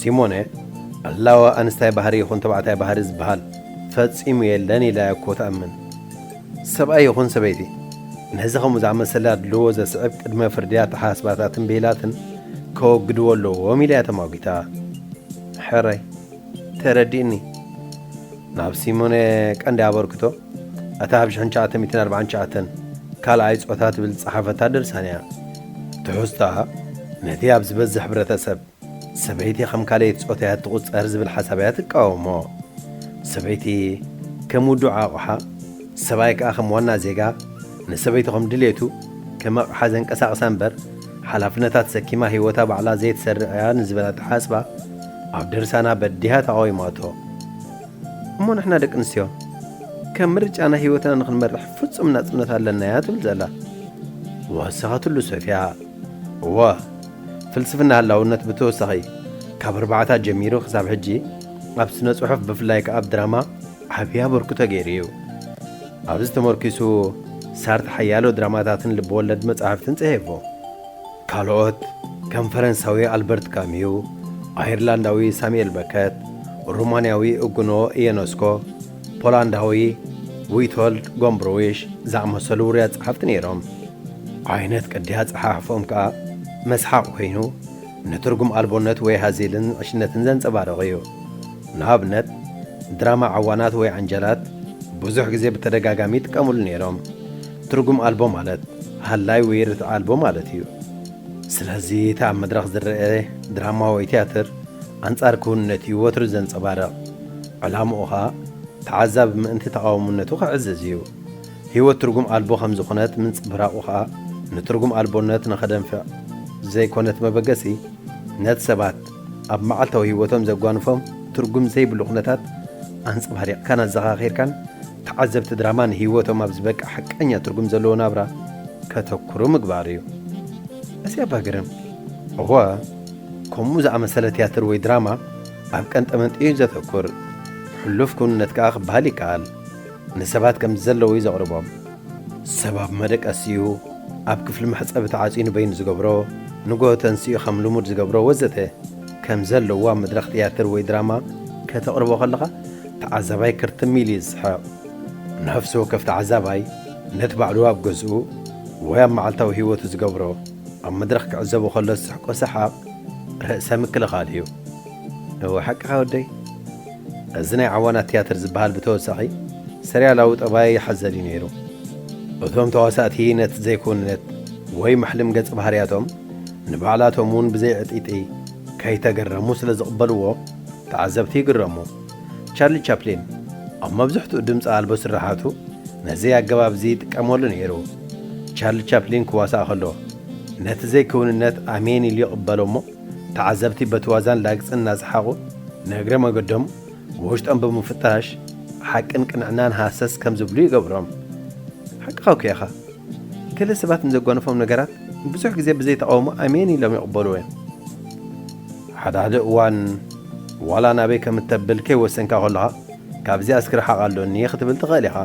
ሲሞነ፣ ኣላወ ኣንስታይ ባህሪ ይኹን ተባዕታይ ባህሪ ዝበሃል ፈጺሙ የለን ኢላ እያ እኮ ትኣምን። ሰብኣይ ይኹን ሰበይቲ፣ ነዚ ከምኡ ዝኣመሰለ ኣድልዎ ዘስዕብ ቅድመ ፍርዲ ኣተሓሳስባታትን ብሂላትን ከወግድዎ ኣለዎም ኢላ እያ ተማጒታ። ሕራይ፣ ተረዲእኒ። ናብ ሲሞነ ቀንዲ ኣበርክቶ፣ እታ ኣብ ሽሕን ትሽዓተ ሚእትን ኣርባዓን ትሽዓተን ካልኣይ ጾታ ትብል ዝጸሓፈታ ድርሳን እያ። ትሕዝቶኣ፣ ነቲ ኣብ ዝበዝሕ ሕብረተሰብ ሰበይቲ ከም ካልኣይቲ ጾታ እያ ትቑጸር ዝብል ሓሳብ እያ ትቃወሞ። ሰበይቲ ከም ውዱዕ ኣቕሓ፣ ሰብኣይ ከኣ ከም ዋና ዜጋ፣ ንሰበይቱ ከም ድሌቱ ከም ኣቕሓ ዘንቀሳቕሳ እምበር፣ ሓላፍነታ ተሰኪማ ህይወታ ባዕላ ዘይትሰርዕ እያ ንዝበላ ኣተሓሳስባ ኣብ ድርሳና በዲሃ ተቓዊማቶ። እሞ ንሕና ደቂ ኣንስትዮ ከም ምርጫና ህይወትና ንኽንመርሕ ፍጹም ናጽነት ኣለና እያ ትብል ዘላ። ወሰኸትሉ ሶፍያ። እወ፣ ፍልስፍና ህላውነት ብተወሳኺ ካብ ኣርባዓታት ጀሚሩ ክሳብ ሕጂ ኣብ ስነ ጽሑፍ ብፍላይ ከኣ ኣብ ድራማ ዓብዪ ኣበርክቶ ገይሩ እዩ። ኣብዚ ተመርኪሱ ሳርት ሓያሎ ድራማታትን ልብወለድ መጻሕፍትን ጽሒፉ። ካልኦት ከም ፈረንሳዊ ኣልበርት ካምዩ፣ ኣየርላንዳዊ ሳሙኤል በከት፣ ሩማንያዊ እጉኖ ኢየኖስኮ፣ ፖላንዳዊ ዊቶልድ ጎምብሮዊሽ ዝኣመሰሉ ውሩያት ጸሓፍቲ ነይሮም። ዓይነት ቅዲ ኣጸሓሕፎም ከኣ መስሓቕ ኮይኑ፣ ንትርጉም ኣልቦነት ወይ ሃዜልን ዕሽነትን ዘንጸባርቕ እዩ። ንኣብነት፣ ድራማ ዓዋናት ወይ ዓንጀላት ብዙሕ ግዜ ብተደጋጋሚ ይጥቀሙሉ ነይሮም። ትርጉም ኣልቦ ማለት ሃላይ ወይ ርትዒ ኣልቦ ማለት እዩ። ስለዚ፣ እቲ ኣብ መድረኽ ዝረአ ድራማ ወይ ትያትር ኣንጻር ክውንነት እዩ ወትሩ ዘንጸባርቕ። ዕላምኡ ኸኣ ተዓዛቢ ምእንቲ ተቓውምነቱ ክዕዝዝ እዩ። ህይወት ትርጉም ኣልቦ ከም ዝኾነት ምንጽብራቑ ኸኣ ንትርጉም ኣልቦነት ንኸደንፍዕ ዘይኮነት መበገሲ፣ ነቲ ሰባት ኣብ መዓልታዊ ህይወቶም ዘጓንፎም ትርጉም ዘይብሉ ኩነታት ኣንጸባሪቕካን ኣዘኻኺርካን፣ ተዓዘብቲ ድራማ ንህይወቶም ኣብ ዝበቅዕ ሓቀኛ ትርጉም ዘለዎ ናብራ ከተኩሩ ምግባር እዩ። እዚ ኣባ ግርም፣ እወ፣ ከምኡ ዝኣመሰለ ትያትር ወይ ድራማ ኣብ ቀንጠመንጢ እዩ ዘተኩር። ሕሉፍ ክውንነት ከኣ ክበሃል ይከኣል። ንሰባት ከም ዘለዉ እዩ ዘቕርቦም። ሰብ ኣብ መደቀሲኡ ኣብ ክፍሊ መሕጸቢ ተዓጽዩ ንበይኑ ዝገብሮ፣ ንግሆ ተንሲኡ ከም ልሙድ ዝገብሮ ወዘተ ከም ዘለዎ ኣብ መድረኽ ትያትር ወይ ድራማ ከተቕርቦ ከለኻ፣ ተዓዛባይ ክርትም ኢሉ እዩ ዝስሕቕ። ነፍሲ ወከፍ ተዓዛባይ ነቲ ባዕሉ ኣብ ገዝኡ ወይ ኣብ መዓልታዊ ህይወቱ ዝገብሮ ኣብ መድረኽ ክዕዘቦ ከሎ ዝስሕቆ ሰሓቕ ርእሰ ምክልኻል እዩ። እወ፣ ሓቅኻ ወደይ። እዚ ናይ ዓዋናት ትያትር ዝበሃል ብተወሳኺ ሰሪያላዊ ጠባይ ይሓዘል እዩ ነይሩ። እቶም ተዋሳእቲ ነቲ ዘይክውንነት ወይ መሕልም ገጸ ባህርያቶም ንባዕላቶም እውን ብዘይ ዕጢጢ ከይተገረሙ ስለ ዝቕበልዎ፣ ተዓዘብቲ ይግረሙ። ቻርሊ ቻፕሊን ኣብ መብዝሕትኡ ድምፂ ኣልቦ ስርሓቱ ነዚ ኣገባብ እዚ ይጥቀመሉ ነይሩ። ቻርሊ ቻፕሊን ክዋሳእ ከሎ፣ ነቲ ዘይክውንነት ኣሜን ኢሉ ይቕበሎ እሞ፣ ተዓዘብቲ በቲ ዋዛን ላግጽን እናሰሓቑ፣ ንእግረ መገዶም ብውሽጦም ብምፍታሽ፣ ሓቅን ቅንዕናን ሃሰስ ከም ዝብሉ ይገብሮም። ሓቅኻ እኮ ኢኻ። ገለ ሰባት ንዘጓንፎም ነገራት ብዙሕ ግዜ ብዘይ ተቓውሞ ኣሜን ኢሎም ይቕበልዎ እዮም። ሓደ ሓደ እዋን ዋላ ናበይ ከም እተብል ከይወሰንካ ከለኻ፣ ካብዚኣስ ክርሓቕ ኣሎኒ ክትብል ትኽእል ኢኻ።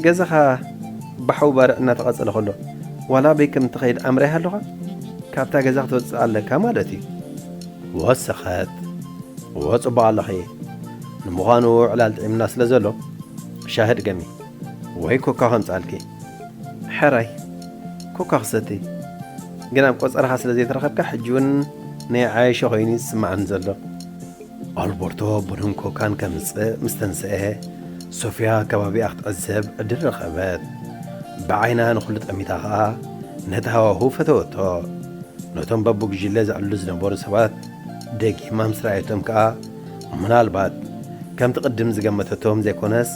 ገዛኻ ብሓዊ ባርዕ እናተቓጸለ ከሎ፣ ዋላ ኣበይ ከም እትኸይድ ኣምራይ ሃለኻ፣ ካብታ ገዛ ክትወጽእ ኣለካ ማለት እዩ። ወሰኸት። እወ፣ ጽቡቕ ኣለኺ። ንምዃኑ ዕላል ጥዒምና ስለ ዘሎ፣ ሻሂ ድገሚ። ወይ ኮካ ከምጽኣልኪ። ሕራይ፣ ኮካ ክሰቲ። ግን ኣብ ቆጸራኻ ስለ ዘይተረኸብካ፣ ሕጂ እውን ናይ ዓያሾ ኮይኑ እዩ ዝስምዓኒ ዘሎ። ኣልበርቶ ቡንን ኮካን ከምጽእ ምስ ተንስአ፣ ሶፍያ ከባቢኣ ክትዕዘብ ዕድል ረኸበት። ብዓይና ንኹሉ ጠሚታ ኸኣ ነቲ ሃዋህው ፈተወቶ። ነቶም በብጉጅለ ዘዕልሉ ዝነበሩ ሰባት ደጊማ ምስ ረኣየቶም ከኣ፣ ምናልባት ከምቲ ቅድም ዝገመተቶም ዘይኮነስ፣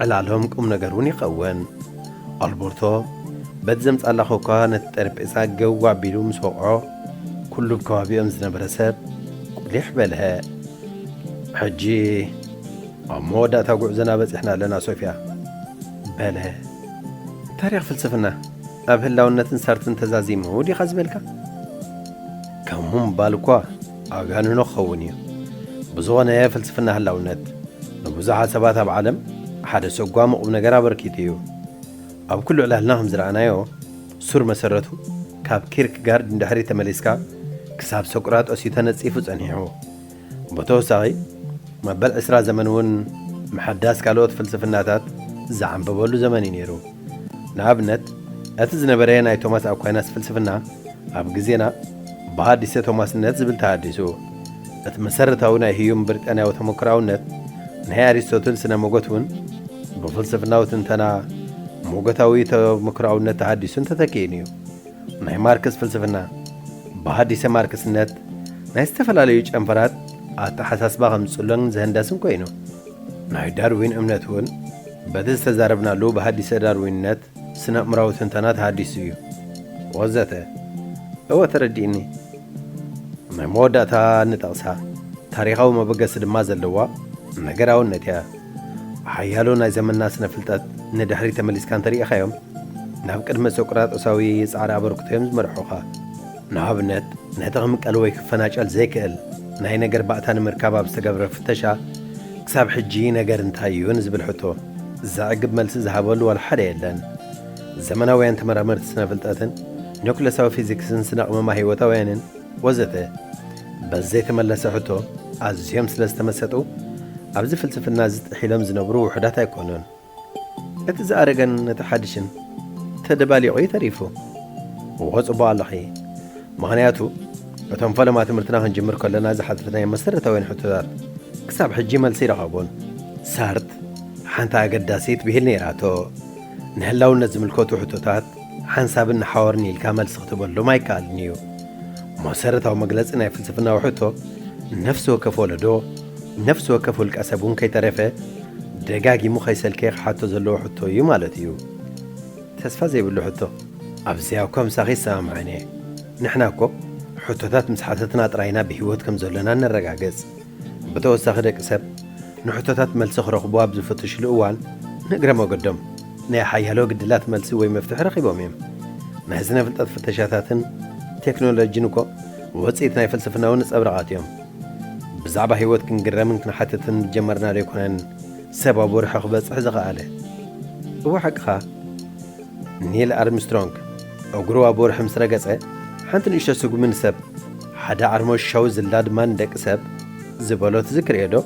ዕላሎም ቁም ነገር እውን ይኸውን። ኣልበርቶ በቲ ዘምጻላ ኮካ ነቲ ጠረጴዛ ገው ኣቢሉ ምስ ወቕዖ፣ ኩሉ ብከባቢኦም ዝነበረ ሰብ ቁሊሕ በልሀ። ሕጂ ኣብ መወዳእታ ጉዕዞና በጺሕና ኣለና ሶፍያ፣ በለ። ታሪኽ ፍልስፍና ኣብ ህላውነትን ሳርትን ተዛዚሙ ዲኻ ዝበልካ? ከምኡ ምባል እኳ ኣጋንኖ ክኸውን እዩ። ብዝኾነ ፍልስፍና ህላውነት ንብዙሓት ሰባት ኣብ ዓለም ሓደ ሰጓሚ ቁም ነገር ኣበርኪቱ እዩ። ኣብ ኩሉ ዕላልና ከም ዝረኣናዮ፣ ሱር መሰረቱ ካብ ኪርክጋርድ ንድሕሪት ተመሊስካ ክሳብ ሶቅራጦስ እዩ ተነጺፉ ጸኒሑ። ብተወሳኺ፣ መበል ዕስራ ዘመን እውን ምሕዳስ ካልኦት ፍልስፍናታት ዝዓምበበሉ ዘመን እዩ ነይሩ። ንኣብነት፣ እቲ ዝነበረ ናይ ቶማስ ኣኳይናስ ፍልስፍና ኣብ ግዜና ብሃዲሰ ቶማስነት ዝብል ተሃዲሱ። እቲ መሰረታዊ ናይ ህዩም ብሪጣንያዊ ተመክሮኣውነት ናይ ኣሪስቶትል ስነ ሞጎት እውን ብፍልስፍናዊ ትንተና ሞጎታዊ ተመክሮኣውነት ተሃዲሱን ተተኪኡን እዩ። ናይ ማርክስ ፍልስፍና ብሃዲሰ ማርክስነት ናይ ዝተፈላለዩ ጨንፈራት ኣተሓሳስባ ከምጽሎን ዘህንደስን ኮይኑ፣ ናይ ዳርዊን እምነት እውን በቲ ዝተዛረብናሉ ብሃዲሰ ዳርዊንነት ስነ-ኣእምራዊ ትንተና ተሃዲሱ እዩ፣ ወዘተ። እወ፣ ተረዲእኒ። ናይ መወዳእታ ንጠቕሳ፣ ታሪኻዊ መበገሲ ድማ ዘለዋ ነገራውነት እያ። ሓያሎ ናይ ዘመንና ስነ-ፍልጠት ንድሕሪት ተመሊስካ እንተሪኢኻዮም፣ ናብ ቅድመ ሶቅራጦሳዊ ጻዕሪ ኣበርክቶ እዮም ዝመርሑኻ። ንኣብነት፣ ነቲ ክምቀል ወይ ክፈናጨል ዘይክእል ናይ ነገር ባእታ ንምርካብ ኣብ ዝተገብረ ፍተሻ፣ ክሳብ ሕጂ ነገር እንታይ እዩ ንዝብል ሕቶ ዘዕግብ መልሲ ዝሃበሉ ዋላ ሓደ የለን። ዘመናውያን ተመራመርቲ ስነ ፍልጠትን ኒውክለሳዊ ፊዚክስን ስነ ኣቕመማ ህይወታውያንን ወዘተ በዚ ዘይተመለሰ ሕቶ ኣዝዮም ስለ ዝተመሰጡ፣ ኣብዚ ፍልስፍና እዚ ጥሒሎም ዝነብሩ ውሑዳት ኣይኮኑን። እቲ ዝኣረገን እቲ ሓድሽን ተደባሊቑ እዩ ተሪፉ። እዎ፣ ጽቡቕ ኣለኺ። ምኽንያቱ፣ እቶም ፈለማ ትምህርትና ክንጅምር ከለና ዝሓተትናዮም መሰረታውያን ሕቶታት ክሳብ ሕጂ መልሲ ይረኸቡን። ሳርት ሓንቲ ኣገዳሲት ብሂል ነይራቶ። ንህላውነት ዝምልከቱ ሕቶታት ሓንሳብን ንሓወርን ኢልካ መልሲ ክትበሎም ኣይከኣልን እዩ። መሰረታዊ መግለጺ ናይ ፍልስፍናዊ ሕቶ፣ ነፍሲ ወከፍ ወለዶ፣ ነፍሲ ወከፍ ውልቀ ሰብ እውን ከይተረፈ፣ ደጋጊሙ ከይሰልከየ ክሓቶ ዘለዎ ሕቶ እዩ ማለት እዩ። ተስፋ ዘይብሉ ሕቶ። ኣብዚኣ እኮ ምሳኺ ይሰማማዕን እየ። ንሕና እኮ ሕቶታት ምስ ሓተትና ጥራይና ብህይወት ከም ዘለና ነረጋግጽ። ብተወሳኺ ደቂ ሰብ ንሕቶታት መልሲ ክረኽቡ ኣብ ዝፍትሽሉ እዋን፣ ንእግረ መገዶም ናይ ሓያሎ ግድላት መልሲ ወይ መፍትሒ ረኺቦም እዮም። ናይ ስነ ፍልጠት ፍተሻታትን ቴክኖሎጂን እኮ ውጽኢት ናይ ፍልስፍናዊ ነጸብራቓት እዮም። ብዛዕባ ህይወት ክንግረምን ክንሓትትን ዝጀመርና ዶ ኣይኮነን ሰብ ኣብ ወርሒ ክበጽሕ ዝኸኣለ? እወ፣ ሓቅኻ። ኒል ኣርምስትሮንግ እግሩ ኣብ ወርሒ ምስ ረገጸ፣ ሓንቲ ንእሽቶ ስጉሚ ንሰብ፣ ሓደ ዓርሞሻዊ ዝላ ድማ ንደቂ ሰብ ዝበሎ ትዝክርዮ ዶ?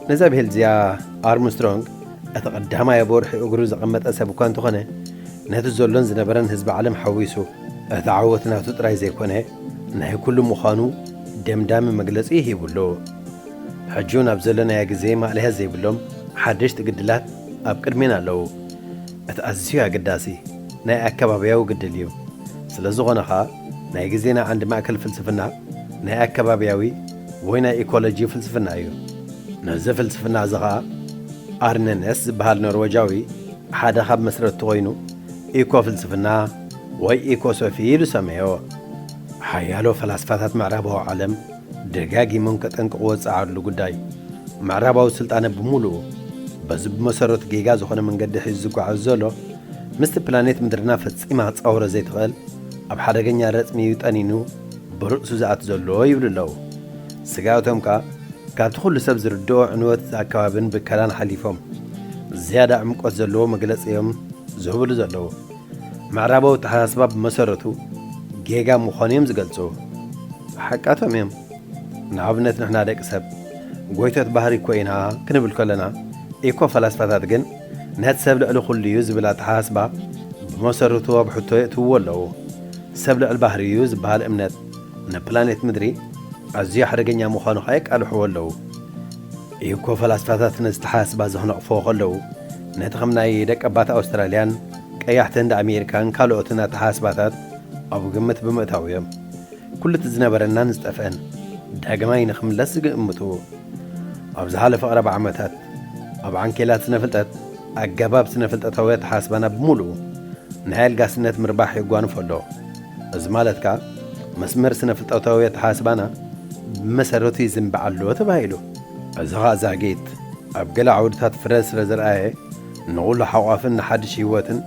ነዛ ብሂል እዚኣ፣ ኣርምስትሮንግ እቲ ቀዳማይ ኣብ ወርሒ እግሩ ዘቐመጠ ሰብ እኳ እንተኾነ፣ ነቲ ዘሎን ዝነበረን ህዝቢ ዓለም ሓዊሱ፣ እቲ ዓወት ናቱ ጥራይ ዘይኮነ፣ ናይ ኩሉ ምዃኑ ደምዳሚ መግለጺ ሂቡሉ። ሕጂ እውን ኣብ ዘለናዮ ግዜ ማእለያ ዘይብሎም ሓደሽቲ ግድላት ኣብ ቅድሜና ኣለዉ። እቲ ኣዝዩ ኣገዳሲ ናይ ኣከባብያዊ ግድል እዩ። ስለ ዝኾነ ኸኣ፣ ናይ ግዜና ዓንዲ ማእከል ፍልስፍና ናይ ኣከባብያዊ ወይ ናይ ኢኮሎጂ ፍልስፍና እዩ። ነዚ ፍልስፍና እዚ ኸኣ ኣርነነስ ዝበሃል ኖርወጃዊ ሓደ ካብ መስረትቱ ኮይኑ፣ ኢኮ ፍልስፍና ወይ ኢኮሶፊ ኢሉ ሰመዮ። ሓያሎ ፈላስፋታት ምዕራባዊ ዓለም ደጋጊሞም ከጠንቅቕዎ ዝጸዓሩሉ ጉዳይ፣ ምዕራባዊ ስልጣነ ብምሉኡ በዚ ብመሰረቱ ጌጋ ዝኾነ መንገዲ ሒዙ ዝጓዓዝ ዘሎ፣ ምስቲ ፕላኔት ምድርና ፈጺማ ክጻወሮ ዘይትኽእል ኣብ ሓደገኛ ረጽሚ እዩ ጠኒኑ ብርእሱ ዝኣቱ ዘሎ ይብሉ ኣለዉ። ስጋኣቶም ከኣ ካብቲ ኩሉ ሰብ ዝርድኦ ዕንወት ኣከባብን ብከላን ሓሊፎም ዝያዳ ዕምቆት ዘለዎ መግለጺ እዮም ዝህብሉ ዘለዉ። ምዕራባዊ ኣተሓሳስባ ብመሰረቱ ጌጋ ምዃኑ እዮም ዝገልጹ። ሓቃቶም እዮም። ንኣብነት ንሕና ደቂ ሰብ ጎይቶት ባህሪ እኮ ኢና ክንብል ከለና፣ ኢኮ ፈላስፋታት ግን ነቲ ሰብ ልዕሊ ኩሉ እዩ ዝብል ኣተሓሳስባ ብመሰረቱ ኣብ ሕቶ የእትውዎ ኣለዉ። ሰብ ልዕሊ ባህሪ እዩ ዝበሃል እምነት ንፕላኔት ምድሪ ኣዝዩ ሓደገኛ ምዃኑ ኸኣ የቃልሕዎ ኣለዉ። ኢኮ ፈላስፋታት ነዚ ኣተሓሳስባ እዚ ክነቕፍዎ ከለዉ፣ ነቲ ከም ናይ ደቀባት ኣውስትራልያን ቀያሕቲ ህንዲ ኣሜሪካን ካልኦትን ኣተሓሳስባታት ኣብ ግምት ብምእታው እዮም። ኩሉ እቲ ዝነበረናን ዝጠፍአን ዳግማይ ንኽምለስ ዝግምቱ። ኣብ ዝሓለፈ ቀረባ ዓመታት፣ ኣብ ዓንኬላት ስነ-ፍልጠት፣ ኣገባብ ስነ-ፍልጠታዊ ኣተሓሳስባና ብምሉኡ ናይ ኣልጋስነት ምርባሕ የጓንፎ ኣሎ። እዚ ማለት ከኣ፣ መስመር ስነ-ፍልጠታዊ ኣተሓሳስባና ብመሰረቱ ይዝንባዕ ኣሎ ተባሂሉ። እዚ ኸኣ ዛጊት ኣብ ገለ ዓውድታት ፍረ ስለ ዘርኣየ፣ ንኹሉ ሓቋፍን ንሓድሽ ህይወትን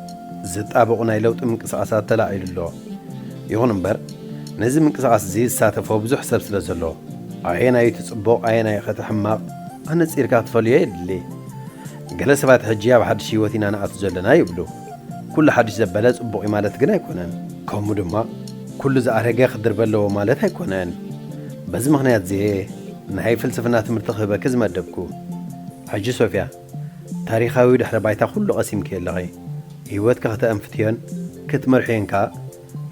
ዝጣበቑ ናይ ለውጢ ምንቅስቓሳት ተላዒሉ ኣሎ። ይኹን እምበር፣ ነዚ ምንቅስቓስ እዚ ዝሳተፎ ብዙሕ ሰብ ስለ ዘሎ፣ ኣየናይ እቲ ጽቡቕ፣ ኣየናይ ኸ እቲ ሕማቕ፣ ኣነጺርካ ክትፈልዮ የድሊ። ገለ ሰባት፣ "ሕጂ ኣብ ሓድሽ ህይወት ኢና ንኣቱ ዘለና" ይብሉ። ኩሉ ሓድሽ ዘበለ ጽቡቕ እዩ ማለት ግን ኣይኮነን። ከምኡ ድማ፣ ኩሉ ዝኣረገ ክድርበ ኣለዎ ማለት ኣይኮነን። በዚ ምኽንያት እዚ፣ ናይ ፍልስፍና ትምህርቲ ክህበኪ ዝመደብኩ። ሕጂ ሶፍያ፣ ታሪኻዊ ድሕረ ባይታ ኩሉ ቀሲምኪ ኣለኺ። ህይወትኪ ከተኣንፍትዮን ክትመርሕዮን ከኣ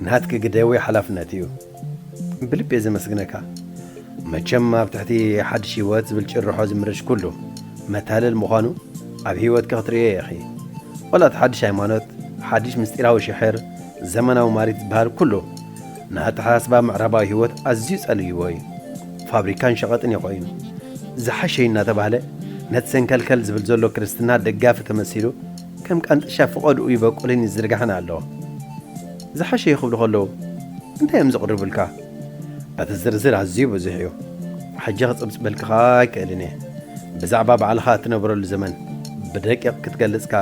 ናትኪ ግደ ወይ ሓላፍነት እዩ። ብልቢ እየ ዘመስግነካ። መቸም ኣብ ትሕቲ ሓድሽ ህይወት ዝብል ጭርሖ ዝምርሽ ኩሉ መታለል ምዃኑ ኣብ ህይወትኪ ክትርእዮ ኢኺ። ዋላ እቲ ሓድሽ ሃይማኖት፣ ሓድሽ ምስጢራዊ ሽሕር፣ ዘመናዊ ማሪት ዝበሃል ኩሉ ንኣተሓሳስባ ምዕራባዊ ህይወት ኣዝዩ ጸልይዎ እዩ። ፋብሪካን ሸቐጥን እዩ ኮይኑ። ዝሓሸ እዩ እናተባህለ ነቲ ሰንከልከል ዝብል ዘሎ ክርስትና ደጋፊ ተመሲሉ ከም ቃንጥሻ ፍቐድኡ ይበቁልን ይዝርጋሕን ኣሎ። ዝሓሸ እዩ ክብሉ ከለዉ እንታይ እዮም ዝቕርብልካ? እቲ ዝርዝር ኣዝዩ ብዙሕ እዩ። ሕጂ ክጽብጽበልካ ኣይክእልን እየ። ብዛዕባ ባዕልኻ እትነብረሉ ዘመን ብደቂቕ ክትገልጽካ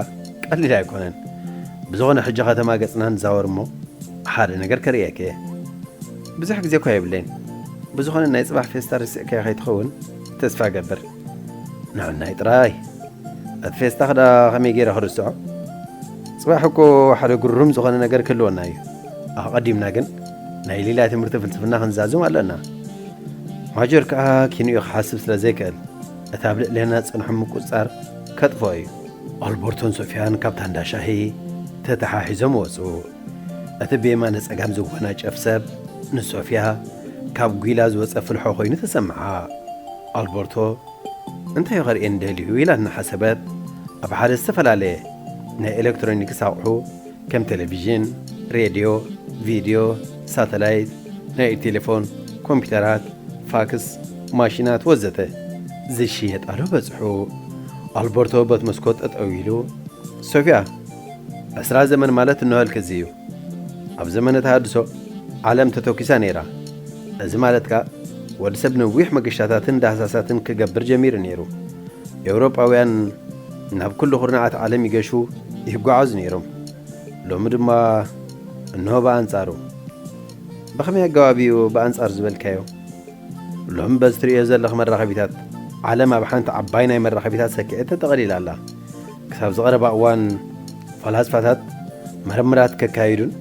ቀሊል ኣይኮነን። ብዝኾነ ሕጂ ከተማ ገጽና ንዛወር እሞ ሓደ ነገር ከርእየኪ እየ። ብዙሕ ግዜ እኳ የብለይን። ብዝኾነ ናይ ጽባሕ ፌስታ ርሲዕካዮ ከይትኸውን ተስፋ እገብር። ንዕናይ ጥራይ። እቲ ፌስታ ክዳ ከመይ ገይረ ክርስዖ? ጽባሕ እኮ ሓደ ግሩም ዝኾነ ነገር ክህልወና እዩ። ኣቐዲምና ግን ናይ ሌላ ትምህርቲ ፍልስፍና ክንዛዝም ኣለና። ማጆር ከኣ ኪንኡ ክሓስብ ስለ ዘይክእል፣ እቲ ኣብ ልዕሌና ጸንሑ ምቁጽጻር ከጥፍኦ እዩ። ኣልበርቶን ሶፊያን ካብታ እንዳ ሻሂ ተተሓሒዞም ወጹ። እቲ ብየማነ ጸጋም ዝወናጨፍ ሰብ ንሶፊያ ካብ ጒላ ዝወጸ ፍልሖ ኮይኑ ተሰምዓ። ኣልበርቶ እንታይ እዩ ከርእየኒ ደልዩ ኢላ እናሓሰበት፣ ኣብ ሓደ ዝተፈላለየ ናይ ኤሌክትሮኒክስ ኣቑሑ ከም ቴሌቪዥን፣ ሬድዮ፣ ቪድዮ፣ ሳተላይት፣ ናይ ኢድ ቴሌፎን፣ ኮምፒውተራት፣ ፋክስ፣ ማሽናት ወዘተ ዝሽየጣሉ በጽሑ። ኣልበርቶ በቲ መስኮት ጠጠው ኢሉ፣ ሶፊያ፣ ዕስራ ዘመን ማለት እንሆ ልክዚ እዩ። ኣብ ዘመነ ተሃድሶ ዓለም ተተኪሳ ነይራ። እዚ ማለት ከኣ ወዲ ሰብ ነዊሕ መገሻታትን ዳህሳሳትን ክገብር ጀሚሩ ነይሩ። ኤውሮጳውያን ናብ ኩሉ ኩርናዓት ዓለም ይገሹ ይጓዓዙ ነይሮም። ሎሚ ድማ እንሆ ብኣንጻሩ። ብኸመይ ኣገባብ እዩ ብኣንጻሩ ዝበልካዮ? ሎሚ በዚ ትርእዮ ዘለኺ መራኸቢታት፣ ዓለም ኣብ ሓንቲ ዓባይ ናይ መራኸቢታት ሰኪዐት ተጠቕሊላ ኣላ። ክሳብ ዝቐረባ እዋን ፈላስፋታት መርምራት ከካይዱን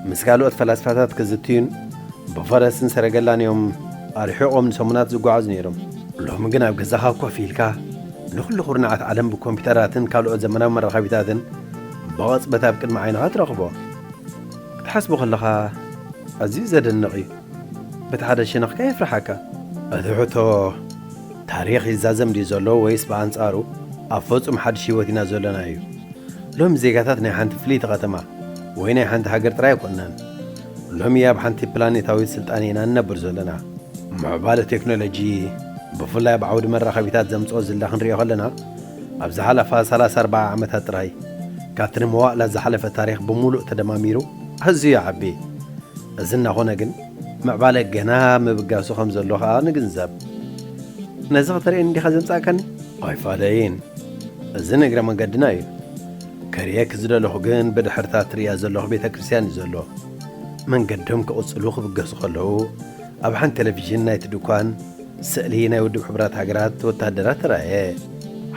ምስ ካልኦት ፈላስፋታት ክዝትዩን ብፈረስን ሰረገላን እዮም ኣርሒቖም ንሰሙናት ዝጓዓዙ ነይሮም። ሎሚ ግን ኣብ ገዛኻ ኮፍ ኢልካ ንኹሉ ኩርናዓት ዓለም ብኮምፒውተራትን ካልኦት ዘመናዊ መራኸቢታትን ብቕጽበት ኣብ ቅድሚ ዓይንኻ ትረኽቦ። ክትሓስቦ ከለኻ ኣዝዩ ዘደንቕ እዩ። በቲ ሓደ ሸነኽካ የፍርሓካ። እቲ ሕቶ ታሪኽ ይዛዘም ድዩ ዘሎ ወይስ ብኣንጻሩ ኣብ ፍጹም ሓድሽ ህይወት ኢና ዘለና እዩ? ሎሚ ዜጋታት ናይ ሓንቲ ፍልይቲ ከተማ ወይ ናይ ሓንቲ ሃገር ጥራይ ኣይኮንናን። ሎሚ ኣብ ሓንቲ ፕላኔታዊት ስልጣነ ኢና ንነብር ዘለና። ምዕባለ ቴክኖሎጂ ብፍላይ ኣብ ዓውዲ መራኸቢታት ዘምጽኦ ዝላ ክንሪኦ ከለና ኣብ ዝሓለፋ ሰላሳ ኣርባዓ ዓመታት ጥራይ ካብቲ ንመዋእላት ዝሓለፈ ታሪኽ ብምሉእ ተደማሚሩ ኣዝዩ ይዓቢ። እዚ እናኾነ ግን ምዕባለ ገና ምብጋሱ ከም ዘሎ ከኣ ንግንዘብ። ነዚ ከተርእየኒ ዲኻ ዘምጻእካኒ? ኣይፋለይን። እዚ ንእግረ መንገድና እዩ። ከርእየኪ ዝደለኹ ግን ብድሕርታ ትርእያ ዘለኹ ቤተ ክርስቲያን እዩ ዘሎ። መንገዶም ክቕጽሉ ክብገሱ ከለዉ ኣብ ሓንቲ ቴሌቪዥን ናይቲ ድኳን ስእሊ ናይ ውድብ ሕቡራት ሃገራት ወተሃደራት ተራእየ።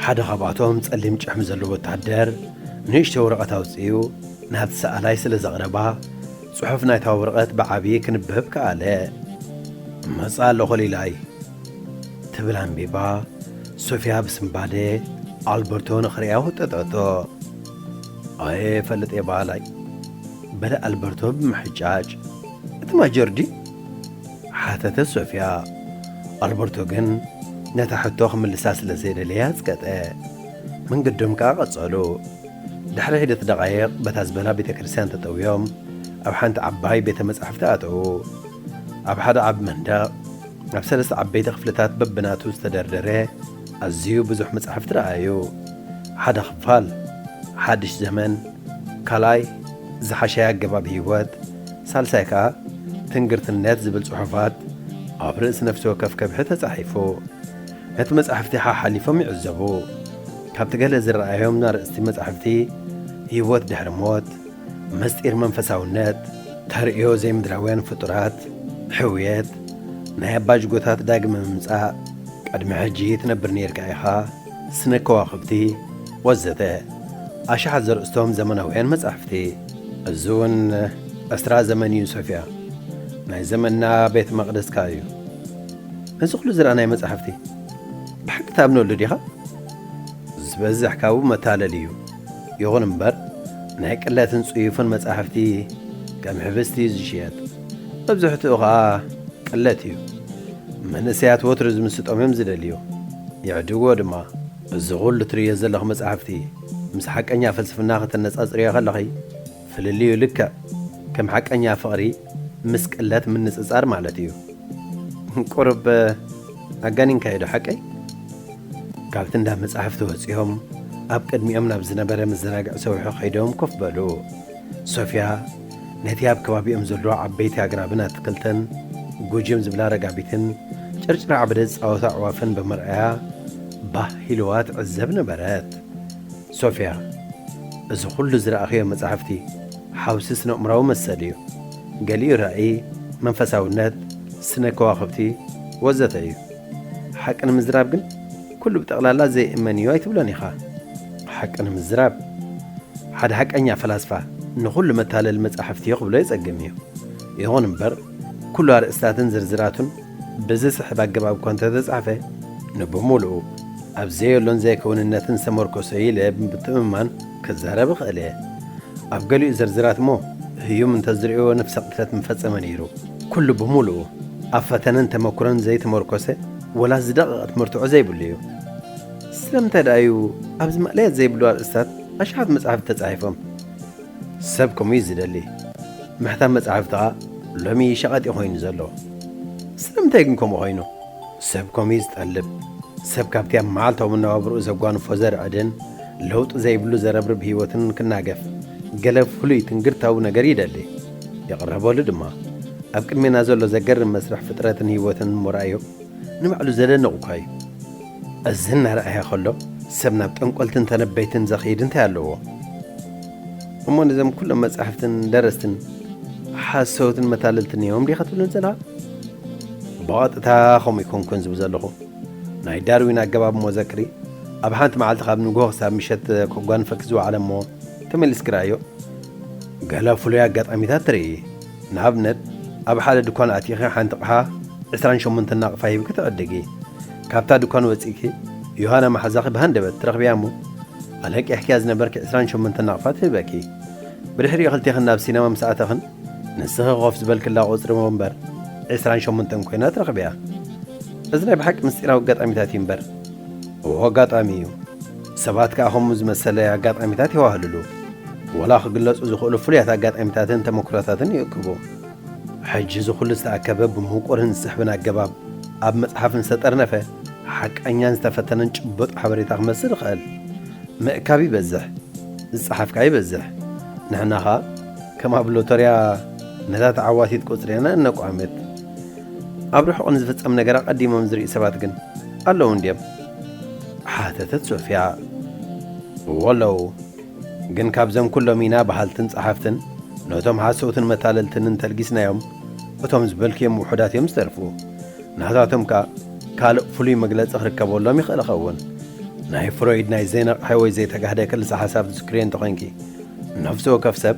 ሓደ ካብኣቶም ጸሊም ጭሕሚ ዘለዎ ወተሃደር ንእሽቶ ወረቐት ኣውጺኡ ናብቲ ሰኣላይ ስለ ዘቕረባ ጽሑፍ ናይታ ወረቐት ብዓቢ ክንበብ ከኣለ። እመጽእ ኣለኹ ሊላይ። ትብል ኣንቢባ፣ ሶፊያ ብስምባደ ኣልበርቶ ንኽርእያ ወጠጠቶ። ኣየ ፈልጥ እየ በሃላይ፣ በለ ኣልበርቶ ብምሕጫጭ። እቲ ማጆር ድዩ? ሓተተ ሶፊያ። ኣልበርቶ ግን ነታ ሕቶ ክምልሳ ስለ ዘይደለየ ኣጽቀጠ። መንገዶም ከኣ ቀጸሉ። ድሕሪ ሒደት ደቓይቕ በታ ዝበላ ቤተ ክርስቲያን ተጠውዮም ኣብ ሓንቲ ዓባይ ቤተ መጻሕፍቲ ኣተዉ። ኣብ ሓደ ዓቢ መንደቕ ኣብ ሰለስተ ዓበይቲ ክፍልታት በብናቱ ዝተደርደረ ኣዝዩ ብዙሕ መጻሕፍቲ ረኣዩ። ሓደ ክፋል ሓድሽ ዘመን፣ ካልኣይ ዝሓሸ ኣገባብ ህይወት፣ ሳልሳይ ከኣ ትንግርትነት ዝብል ጽሑፋት ኣብ ርእሲ ነፍሲ ወከፍ ከብሒ ተጻሒፉ። ነቲ መጻሕፍቲ ሓሓሊፎም ይዕዘቡ። ካብቲ ገለ ዝረኣዮም ኣርእስቲ መጻሕፍቲ ህይወት ድሕሪ ሞት፣ ምስጢር መንፈሳውነት፣ ተርእዮ ዘይምድራውያን ፍጡራት፣ ሕውየት፣ ናይ ኣባጅጎታት ዳግመ ምምጻእ፣ ቅድሚ ሕጂ ትነብር ነይርካ ኢኻ፣ ስነ ከዋኽብቲ፣ ወዘተ ኣሽሓት ዘርእስቶም ዘመናውያን መጻሕፍቲ። እዚ እውን ዕስራ ዘመን እዩ ሶፊያ፣ ናይ ዘመንና ቤተ መቕደስካ እዩ። ነዚ ኩሉ ዝረኣናዮ መጻሕፍቲ ብሓቂ ትኣምነሉ ዲኻ? ዝበዝሕ ካብኡ መታለሊ እዩ። ይኹን እምበር ናይ ቅለትን ጽዩፍን መጻሕፍቲ ከም ሕብስቲ እዩ ዝሽየጥ። መብዝሕትኡ ኸኣ ቅለት እዩ። መንእሰያት ወትሩ ዝምስጦም እዮም ዝደልዩ። ይዕድግዎ ድማ። እዚ ኹሉ ትርእዮ ዘለኹ መጻሕፍቲ ምስ ሓቀኛ ፍልስፍና ከተነጻጽርዮ ከለኺ ፍልልዩ ልክዕ ከም ሓቀኛ ፍቕሪ ምስ ቅለት ምንጽጻር ማለት እዩ። ቁሩብ ኣጋኒንካዮ ዶ ሓቀይ? ካብቲ እንዳ መጻሕፍቲ ወጺኦም ኣብ ቅድሚኦም ናብ ዝነበረ መዘናግዒ ሰውሒ ከይዶም ኮፍ በሉ። ሶፍያ ነቲ ኣብ ከባቢኦም ዘሎ ዓበይቲ ኣግራብን ኣትክልትን ጉጅም ዝብላ ረጋቢትን ጭርጭር ዓበደ ዝጻወታ ኣዕዋፍን ብምርኣያ ባህ ኢልዋ ትዕዘብ ነበረት። ሶፍያ፣ እዚ ኩሉ ዝረኣኽዮ መጻሕፍቲ ሓውሲ ስነ-ኣእምራዊ መሰል እዩ። ገሊኡ ራእይ፣ መንፈሳውነት፣ ስነ ከዋኽብቲ ወዘተ እዩ። ሓቂ ንምዝራብ ግን ኩሉ ብጠቕላላ ዘይእመን እዩ ኣይትብሎን ኢኻ። ሓቂ ንምዝራብ ሓደ ሓቀኛ ፈላስፋ ንኹሉ መታለሊ መጻሕፍቲ እዩ ክብሎ የጸግም እዩ። ይኹን እምበር ኩሉ ኣርእስታትን ዝርዝራቱን ብዝስሕብ ኣገባብ እኳ እንተተጻሕፈ ንብምሉኡ ኣብ ዘየሎን ዘይከውንነትን ዝተመርኮሰ እዩ ኢለ ብምትእምማን ክዛረብ እኽእል እየ። ኣብ ገሊኡ ዝርዝራት እሞ ህዩም እንተዝርእዮ ነፍሰ ቅትለት ምፈጸመ ነይሩ። ኩሉ ብምሉኡ ኣብ ፈተነን ተመኩሮን ዘይተመርኮሰ ወላ ዝደቐቐት መርትዖ ዘይብሉ እዩ። ስለምንታይ ደኣ እዩ ኣብዚ ማእለያ ዘይብሉ ኣርእስታት ኣሽሓት መጻሕፍቲ ተጻሒፎም? ሰብ ከምኡ እዩ ዝደሊ። ምሕታም መጻሕፍቲ ኸኣ ሎሚ ሸቐጥ እዩ ኮይኑ ዘሎ። ስለምንታይ ግን ከምኡ ኮይኑ? ሰብ ከምኡ እዩ ዝጠልብ። ሰብ ካብቲ ኣብ መዓልታዊ መነባብርኡ ዘጓንፎ ዘርዕድን ለውጢ ዘይብሉ ዘረብርብ ህይወትን ክናገፍ ገለ ፍሉይ ትንግርታዊ ነገር ይደሊ። ይቕረበሉ ድማ። ኣብ ቅድሜና ዘሎ ዘገርም መስርሕ ፍጥረትን ህይወትን እሞ ረኣዮ። ንባዕሉ ዘደንቕ እኳ እዩ። እዚ እናረኣየ ከሎ ሰብ ናብ ጠንቆልትን ተነበይትን ዘኽይድ እንታይ ኣለዎ? እሞ ነዞም ኩሎም መጻሕፍትን ደረስትን ሓሰውትን መታለልትን እዮም ዲኻ ትብሎም ዘለኻ? ብቐጥታ ከምኡ ኣይኮንኩን ዝብል ዘለኹ። ናይ ዳርዊን ኣገባብ እሞ ዘክሪ፣ ኣብ ሓንቲ መዓልቲ ካብ ንግሆ ክሳብ ምሸት ከጓንፈኪ ዝወዓለ እሞ ተመሊስኪ ረኣዮ። ገለ ፍሉይ ኣጋጣሚታት ትርኢ። ንኣብነት፣ ኣብ ሓደ ድኳን ኣቲኺ ሓንቲ ኣቕሓ ዕስራን ሸሞንተን ናቕፋ ሂብኪ ትዕድጊ። ካብታ ድኳን ወጺእኪ ዮሃና መሓዛኺ ብሃንደበት ትረኽብያ እሞ፣ ኣለቂሕክያ ዝነበርኪ ዕስራን ሸሞንተን ናቕፋ ትህበኪ። ብድሕሪኡ ክልቴኽን ናብ ሲነማ ምስ ኣተኽን፣ ንስኺ ኮፍ ዝበልክላ ቁጽሪ ወንበር ዕስራን ሸሞንተን ኮይና ትረኽብያ። እዚ ናይ ብሓቂ ምስጢራዊ ኣጋጣሚታት እዩ እምበር። እዎ ኣጋጣሚ እዩ። ሰባት ከኣ ከምኡ ዝመሰለ ኣጋጣሚታት የዋህልሉ። ወላ ክግለጹ ዝኽእሉ ፍሉያት ኣጋጣሚታትን ተመክሮታትን ይእክቡ። ሕጂ እዚ ኩሉ ዝተኣከበ ብምቁርን ዝስሕብን ኣገባብ ኣብ መጽሓፍን ዝተጠርነፈ ሓቀኛን ዝተፈተነን ጭቡጥ ሓበሬታ ክመስል ይኽእል። ምእካብ ይበዝሕ፣ ዝጸሓፍካ ይበዝሕ። ንሕና ኸኣ ከም ኣብ ሎተርያ ነታ ተዓዋቲት ቁጽሪ ኢና እነቋምት። ኣብ ርሑቕ ንዝፍጸም ነገር ኣቐዲሞም ዝርእዩ ሰባት ግን ኣለዉ እንድዮም? ሓተተት ሶፍያ። እዎ ኣለዉ። ግን ካብዞም ኩሎም ኢና በሃልትን ጸሓፍትን ነቶም ሓሰውትን መታለልትን እንተልጊስናዮም፣ እቶም ዝበልክዮም ውሑዳት እዮም ዝተርፉ። ናታቶም ከኣ ካልእ ፍሉይ መግለጺ ክርከበሎም ይኽእል ኸውን። ናይ ፍሮይድ ናይ ዘይነቕሐ ወይ ዘይተጋህደ ክልሰ ሓሳብ ትዝክርዮ እንተኾይንኪ፣ ነፍሲ ወከፍ ሰብ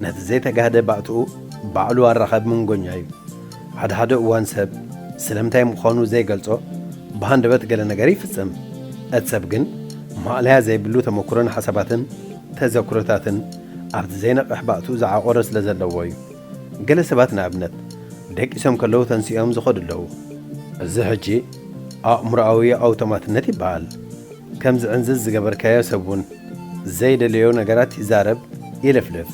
ነቲ ዘይተጋህደ ባእትኡ ባዕሉ ኣራኻቢ መንጎኛ እዩ። ሓደ ሓደ እዋን ሰብ ስለምንታይ ምዃኑ ዘይገልጾ ብሃንደበት ገለ ነገር ይፍጽም። እቲ ሰብ ግን ማእለያ ዘይብሉ ተመኩሮን ሓሳባትን ተዘክሮታትን ኣብቲ ዘይነቕሕ ባእትኡ ዝዓቖረ ስለ ዘለዎ እዩ። ገለ ሰባት ንኣብነት ደቂሶም ከለዉ ተንሲኦም ዝኸዱ ኣለዉ። እዚ ሕጂ ኣእምሮኣዊ ኣውቶማትነት ይበሃል። ከም ዝዕንዝዝ ዝገበርካዮ ሰብ እውን ዘይደለዮ ነገራት ይዛረብ፣ ይልፍልፍ።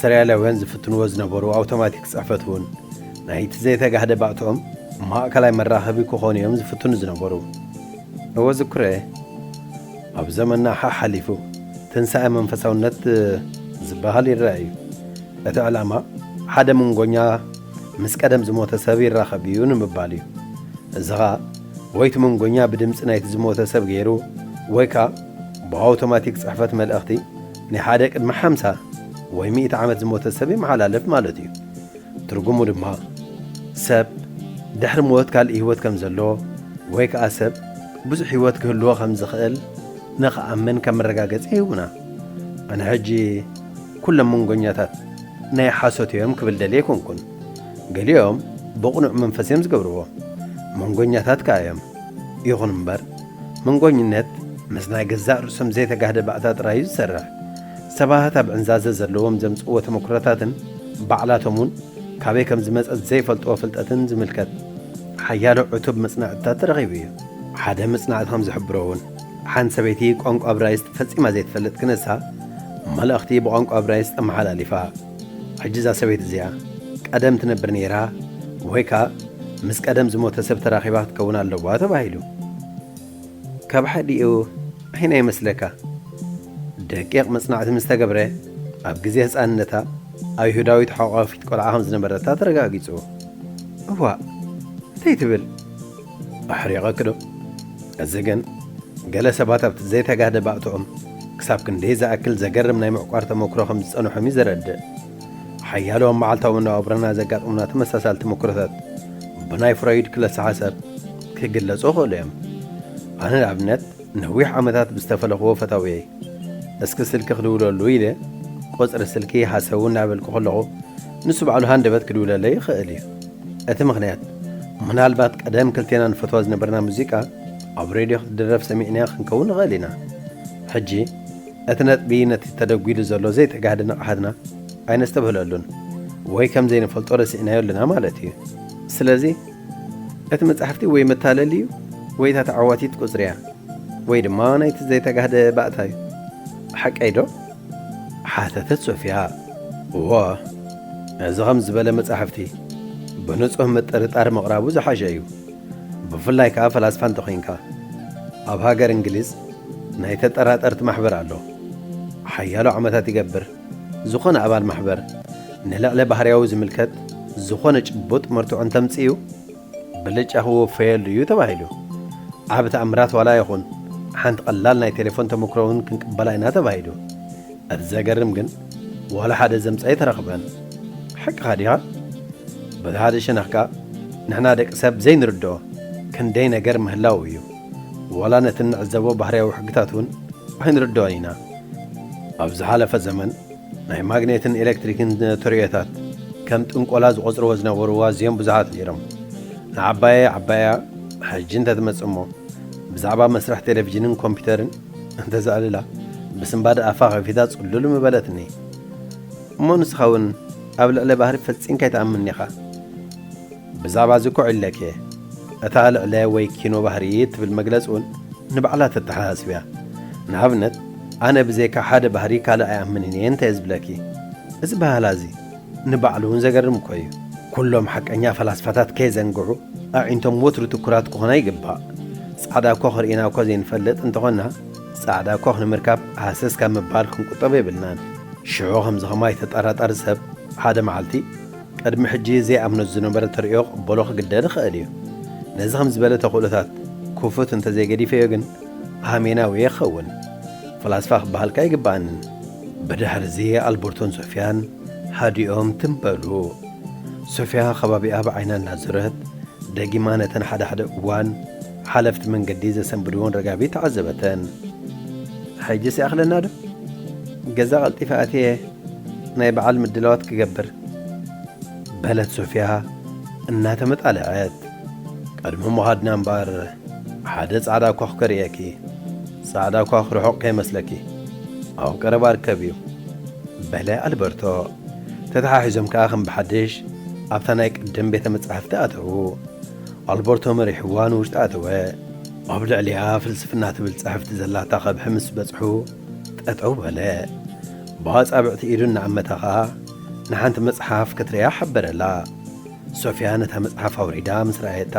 ሰሪያላውያን ዝፍትንዎ ዝነበሩ ኣውቶማቲክ ጽሕፈት እውን ናይቲ ዘይተጋህደ ባእትኦም ማእከላይ መራኸቢ ክኾኑ እዮም ዝፍትኑ ዝነበሩ። እወ ዝክሮ እየ። ኣብ ዘመንና ሓሓሊፉ ትንሳኤ መንፈሳውነት ዝበሃል ይረአ እዩ። እቲ ዕላማ ሓደ መንጎኛ ምስ ቀደም ዝሞተ ሰብ ይራኸብ እዩ ንምባል እዩ። እዚ ኸኣ ወይ እቲ መንጎኛ ብድምጺ ናይቲ ዝሞተ ሰብ ገይሩ ወይ ከኣ ብኣውቶማቲክ ጽሕፈት መልእኽቲ ናይ ሓደ ቅድሚ ሓምሳ ወይ ሚእቲ ዓመት ዝሞተ ሰብ ይመሓላለፍ ማለት እዩ። ትርጉሙ ድማ ሰብ ድሕሪ ሞት ካልእ ህይወት ከም ዘሎ ወይ ከኣ ሰብ ብዙሕ ህይወት ክህልዎ ከም ዝኽእል ንኽኣምን ከም መረጋገጺ ይህቡና። ኣነ ሕጂ ኩሎም መንጎኛታት ናይ ሓሶት እዮም ክብል ደልየ ኣይኮንኩን። ገሊኦም ብቕኑዕ መንፈስ እዮም ዝገብርዎ። መንጎኛታት ከኣ እዮም። ይኹን እምበር መንጎኝነት ምስ ናይ ገዛእ ርእሶም ዘይተጋህደ ባእታ ጥራይ እዩ ዝሰርሕ። ሰባት ኣብ ዕንዛዘ ዘለዎም ዘምጽእዎ ተመክሮታትን ባዕላቶም እውን ካበይ ከም ዝመጸት ዘይፈልጥዎ ፍልጠትን ዝምልከት ሓያሎ ዕቱብ መጽናዕትታት ተረኺቡ እዩ። ሓደ መጽናዕቲ ከም ዝሕብሮ እውን ሓንቲ ሰበይቲ ቋንቋ እብራይስጥ ፈጺማ ዘይትፈልጥ ክነሳ መልእኽቲ ብቋንቋ እብራይስጥ ኣመሓላሊፋ። ሕጂ እዛ ሰበይቲ እዚኣ ቀደም ትነብር ነይራ ወይ ከኣ ምስ ቀደም ዝሞተ ሰብ ተራኺባ ክትከውን ኣለዋ ተባሂሉ። ካብ ሓዲኡ ኣይና ይመስለካ? ደቂቕ መጽናዕቲ ምስ ተገብረ፣ ኣብ ግዜ ህጻንነታ ኣይሁዳዊት ሓቋፊት ቆልዓ ከም ዝነበረታ ተረጋጊጹ። እዋእ፣ እንታይ ትብል? ኣሕሪቐኪ ዶ? እዚ ግን፣ ገለ ሰባት ኣብቲ ዘይተጋህደ ባእትኦም ክሳብ ክንደይ ዝኣክል ዘገርም ናይ ምዕቋር ተመክሮ ከም ዝጸንሖም እዩ ዘረድእ። ሓያሎ ኣብ መዓልታዊ መነባብሮና ዘጋጥሙና ተመሳሳሊ ተመክሮታት ብናይ ፍሮይድ ክለሰ ሓሳብ ክግለጹ ይኽእሉ እዮም። ኣነ ንኣብነት ነዊሕ ዓመታት ብዝተፈለኽዎ ፈታውየይ እስኪ ስልኪ ክድውለሉ ኢለ ቁጽሪ ስልኪ ሃሰው እናበልኩ ከለኹ ንሱ ባዕሉ ሃንደበት ክድውለለይ ይኽእል እዩ። እቲ ምኽንያት ምናልባት ቀደም ክልቴና ንፈትዋ ዝነበርና ሙዚቃ ኣብ ሬድዮ ክትድረፍ ሰሚዕናያ ክንከውን ንኽእል ኢና። ሕጂ እቲ ነጥቢ ነቲ ተደጒሉ ዘሎ ዘይተጋህደ ንቕሓትና ኣይነስተብህለሉን ወይ ከም ዘይንፈልጦ ረሲዕናዮ ኣለና ማለት እዩ። ስለዚ እቲ መጻሕፍቲ ወይ መታለሊ እዩ ወይ እታ ተዓዋቲት ቁጽሪ እያ ወይ ድማ ናይቲ ዘይተጋህደ ባእታ እዩ። ሓቀይ ዶ? ሓተተት ሶፊያ። እወ፣ እዚ ከም ዝበለ መጻሕፍቲ ብንጹህ ምጥርጣር ምቕራቡ ዝሓሸ እዩ። ብፍላይ ከኣ ፈላስፋ እንተኾይንካ። ኣብ ሃገር እንግሊዝ ናይ ተጠራጠርቲ ማሕበር ኣሎ። ሓያሎ ዓመታት ይገብር፣ ዝኾነ ኣባል ማሕበር ንልዕሊ ባህርያዊ ዝምልከት ዝኾነ ጭቡጥ መርትዖ እንተምጽኡ፣ ብልጫ ክወፈየሉ እዩ ተባሂሉ። ዓቢ ተኣምራት ዋላ ይኹን፣ ሓንቲ ቀላል ናይ ቴሌፎን ተመክሮ እውን ክንቅበላ ኢና ተባሂሉ። እቲ ዘገርም ግን፣ ዋላ ሓደ ዘምጻ ኣይተረኽበን። ሓቅኻ ዲኻ? በቲ ሓደ ሸነኽ ከኣ፣ ንሕና ደቂ ሰብ ዘይንርድኦ ክንደይ ነገር ምህላው እዩ። ዋላ ነቲ እንዕዘቦ ባህርያዊ ሕግታት እውን ኣይንርድኦን ኢና። ኣብ ዝሓለፈ ዘመን፣ ናይ ማግኔትን ኤሌክትሪክን ተርእዮታት ከም ጥንቆላ ዝቖጽርዎ ዝነበሩ ኣዝዮም ብዙሓት ነይሮም። ንዓባየ ዓባያ ሕጂ እንተትመጽእ እሞ፣ ብዛዕባ መስርሕ ቴሌቪዥንን ኮምፒተርን እንተዘዕልላ፣ ብስንባደ ኣፋ ከፊታ ጽሉል ምበለትኒ። እሞ ንስኻ እውን ኣብ ልዕለ ባህሪ ፈጺምካ ኣይትኣምንን ኢኻ። ብዛዕባ እዚ እኮ ዒለኪ እየ። እታ ልዕለ ወይ ኪኖ ባህሪ እትብል መግለጺ እውን ንባዕላ ተተሓሳስብ እያ። ንኣብነት፣ ኣነ ብዘይካ ሓደ ባህሪ ካልእ ኣይኣምንን እየ እንተ ዝብለኪ፣ እዚ ባህላ እዚ ንባዕሉ እውን ዘገርም እኮ እዩ። ኩሎም ሓቀኛ ፈላስፋታት ከየዘንግዑ፣ ኣዒንቶም ወትሩ ትኩራት ክኾና ይግባእ። ጻዕዳ ኮኽ ርኢና እኮ ዘይንፈልጥ እንተኾንና፣ ጻዕዳ ኮኽ ንምርካብ ሃሰስ ካብ ምባል ክንቁጠብ የብልናን። ሽዑ ከምዚ ከማይ ተጠራጣሪ ሰብ ሓደ መዓልቲ ቅድሚ ሕጂ ዘይኣምኖ ዝነበረ ተርእዮ ክቕበሎ ክግደድ ይኽእል እዩ። ነዚ ከም ዝበለ ተኽእሎታት ክፉት እንተዘይገዲፈዮ ግን ኣሜናዊ እየ ክኸውን። ፈላስፋ ክበሃልካ ኣይግባኣንን። ብድሕሪ እዚ ኣልበርቶን ሶፍያን ሃዲኦም ትም በሉ። ሶፍያ ከባቢኣ ብዓይና እናዞረት ደጊማ ነተን ሓደ ሓደ እዋን ሓለፍቲ መንገዲ ዘሰንብድወን ረጋቢት ተዓዘበተን። "ሕጂስ ይኣኽለና ዶ? ገዛ ቀልጢፈ ኣትየ ናይ በዓል ምድላዋት ክገብር" በለት ሶፍያ እናተመጣለዐት። "ቅድሚ ምኻድና እምበኣር ሓደ ጻዕዳ ኳኽ ከርእየኪ። ጻዕዳ ኳኽ ርሑቕ ከይመስለኪ፣ ኣብ ቀረባ ርከብ እዩ" በለ ኣልበርቶ። ተተሓሒዞም ከኣ ከም ብሓድሽ ኣብታ ናይ ቅድም ቤተ መጻሕፍቲ ኣተዉ። ኣልበርቶ መሪሕዋ ንውሽጢ ኣተወ። ኣብ ልዕሊኣ ፍልስፍና ትብል ጽሕፍቲ ዘላታ ከብሒ ምስ በጽሑ ጠጠው በለ። ብኣጻብዕቲ ኢዱ እናኣመታ ኸኣ ንሓንቲ መጽሓፍ ክትርእያ ሓበረላ። ሶፍያ ነታ መጽሓፍ ኣውሪዳ ምስ ረኣየታ፣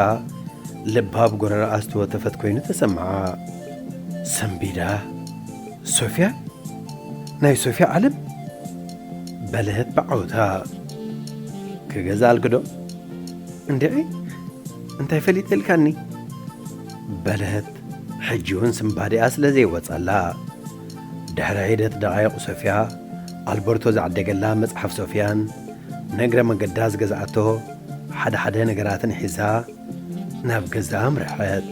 ልባ ኣብ ጎረረኣ ዝተወተፈት ኮይኑ ተሰምዓ። ሰንቢዳ፣ "ሶፍያ? ናይ ሶፍያ ዓለም?" በለት ብዓውታ። "ክገዝኣልኪ ዶ?" "እንድዒ፣ እንታይ ፈሊጠ ኢልካኒ?" በለት፣ ሕጂ እውን ስንባዴኣ ስለ ዘይወጸላ። ድሕሪ ሒደት ደቓይቕ ሶፍያ ኣልበርቶ ዝዓደገላ መጽሓፍ ሶፍያን ንእግረ መገዳ ዝገዝኣቶ ሓደ ሓደ ነገራትን ሒዛ ናብ ገዛ ኣምርሐት።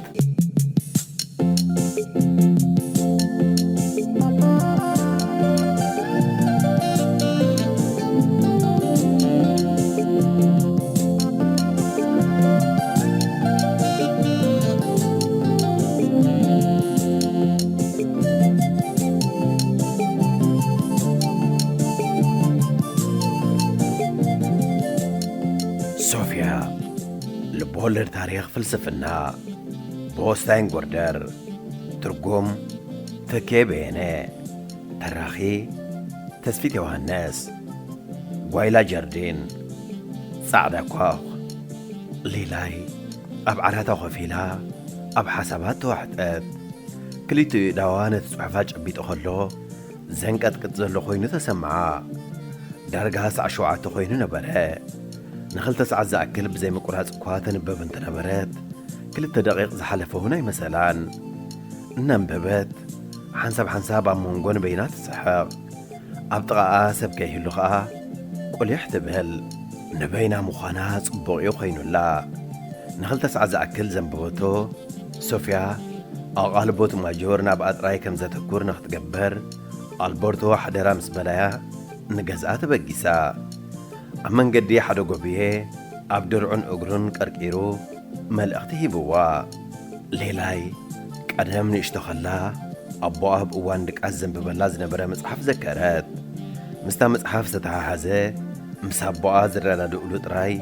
ሶፍያ፣ ልብወለድ ታሪኽ ፍልስፍና፣ ብኦስታይን ጎርደር። ትርጉም፣ ተኬ በየነ። ተራኺ፣ ተስፊት ዮሃንስ። ጓይላ ጀርዲን። ጻዕዳ ኳኽ። ሊላይ ኣብ ዓራታ ኮፍ ኢላ ኣብ ሓሳባት ተዋሕጠት። ክልቲኡ ኢዳዋ ነቲ ጽሑፋ ጨቢጡ ከሎ ዘንቀጥቅጥ ዘሎ ኮይኑ ተሰምዓ። ዳርጋ ሰዓት ሸውዓተ ኮይኑ ነበረ። ንኽልተ ሰዓት ዝኣክል ብዘይ ምቁራጽ እኳ ተንበብ እንተነበረት፣ ክልተ ደቂቕ ዝሓለፈ እውን ኣይመሰላን። እናንበበት፣ ሓንሳብ ሓንሳብ ኣብ መንጎ ንበይና ትስሕቕ። ኣብ ጥቓኣ ሰብ ከይህሉ ኸኣ ቁሊሕ ትብል። ንበይና ምዃና ጽቡቕ እዩ ኮይኑላ። ንኽልተ ሰዓት ዝኣክል ዘንበበቶ፣ ሶፍያ ኣቓልቦት ማጆር ናብኣ ጥራይ ከም ዘተኩር ንኽትገብር፣ ኣልበርቶ ሓደራ ምስ በላያ፣ ንገዝኣ ተበጊሳ። ኣብ መንገዲ ሓደ ጎብየ ኣብ ድርዑን እግሩን ቀርቂሩ መልእኽቲ ሂብዋ። ሌላይ ቀደም ንእሽቶ ከላ ኣቦኣ ኣብ እዋን ድቃስ ዘንብበላ ዝነበረ መጽሓፍ ዘከረት። ምስታ መጽሓፍ ዝተሓሓዘ ምስ ኣቦኣ ዝረዳድእሉ ጥራይ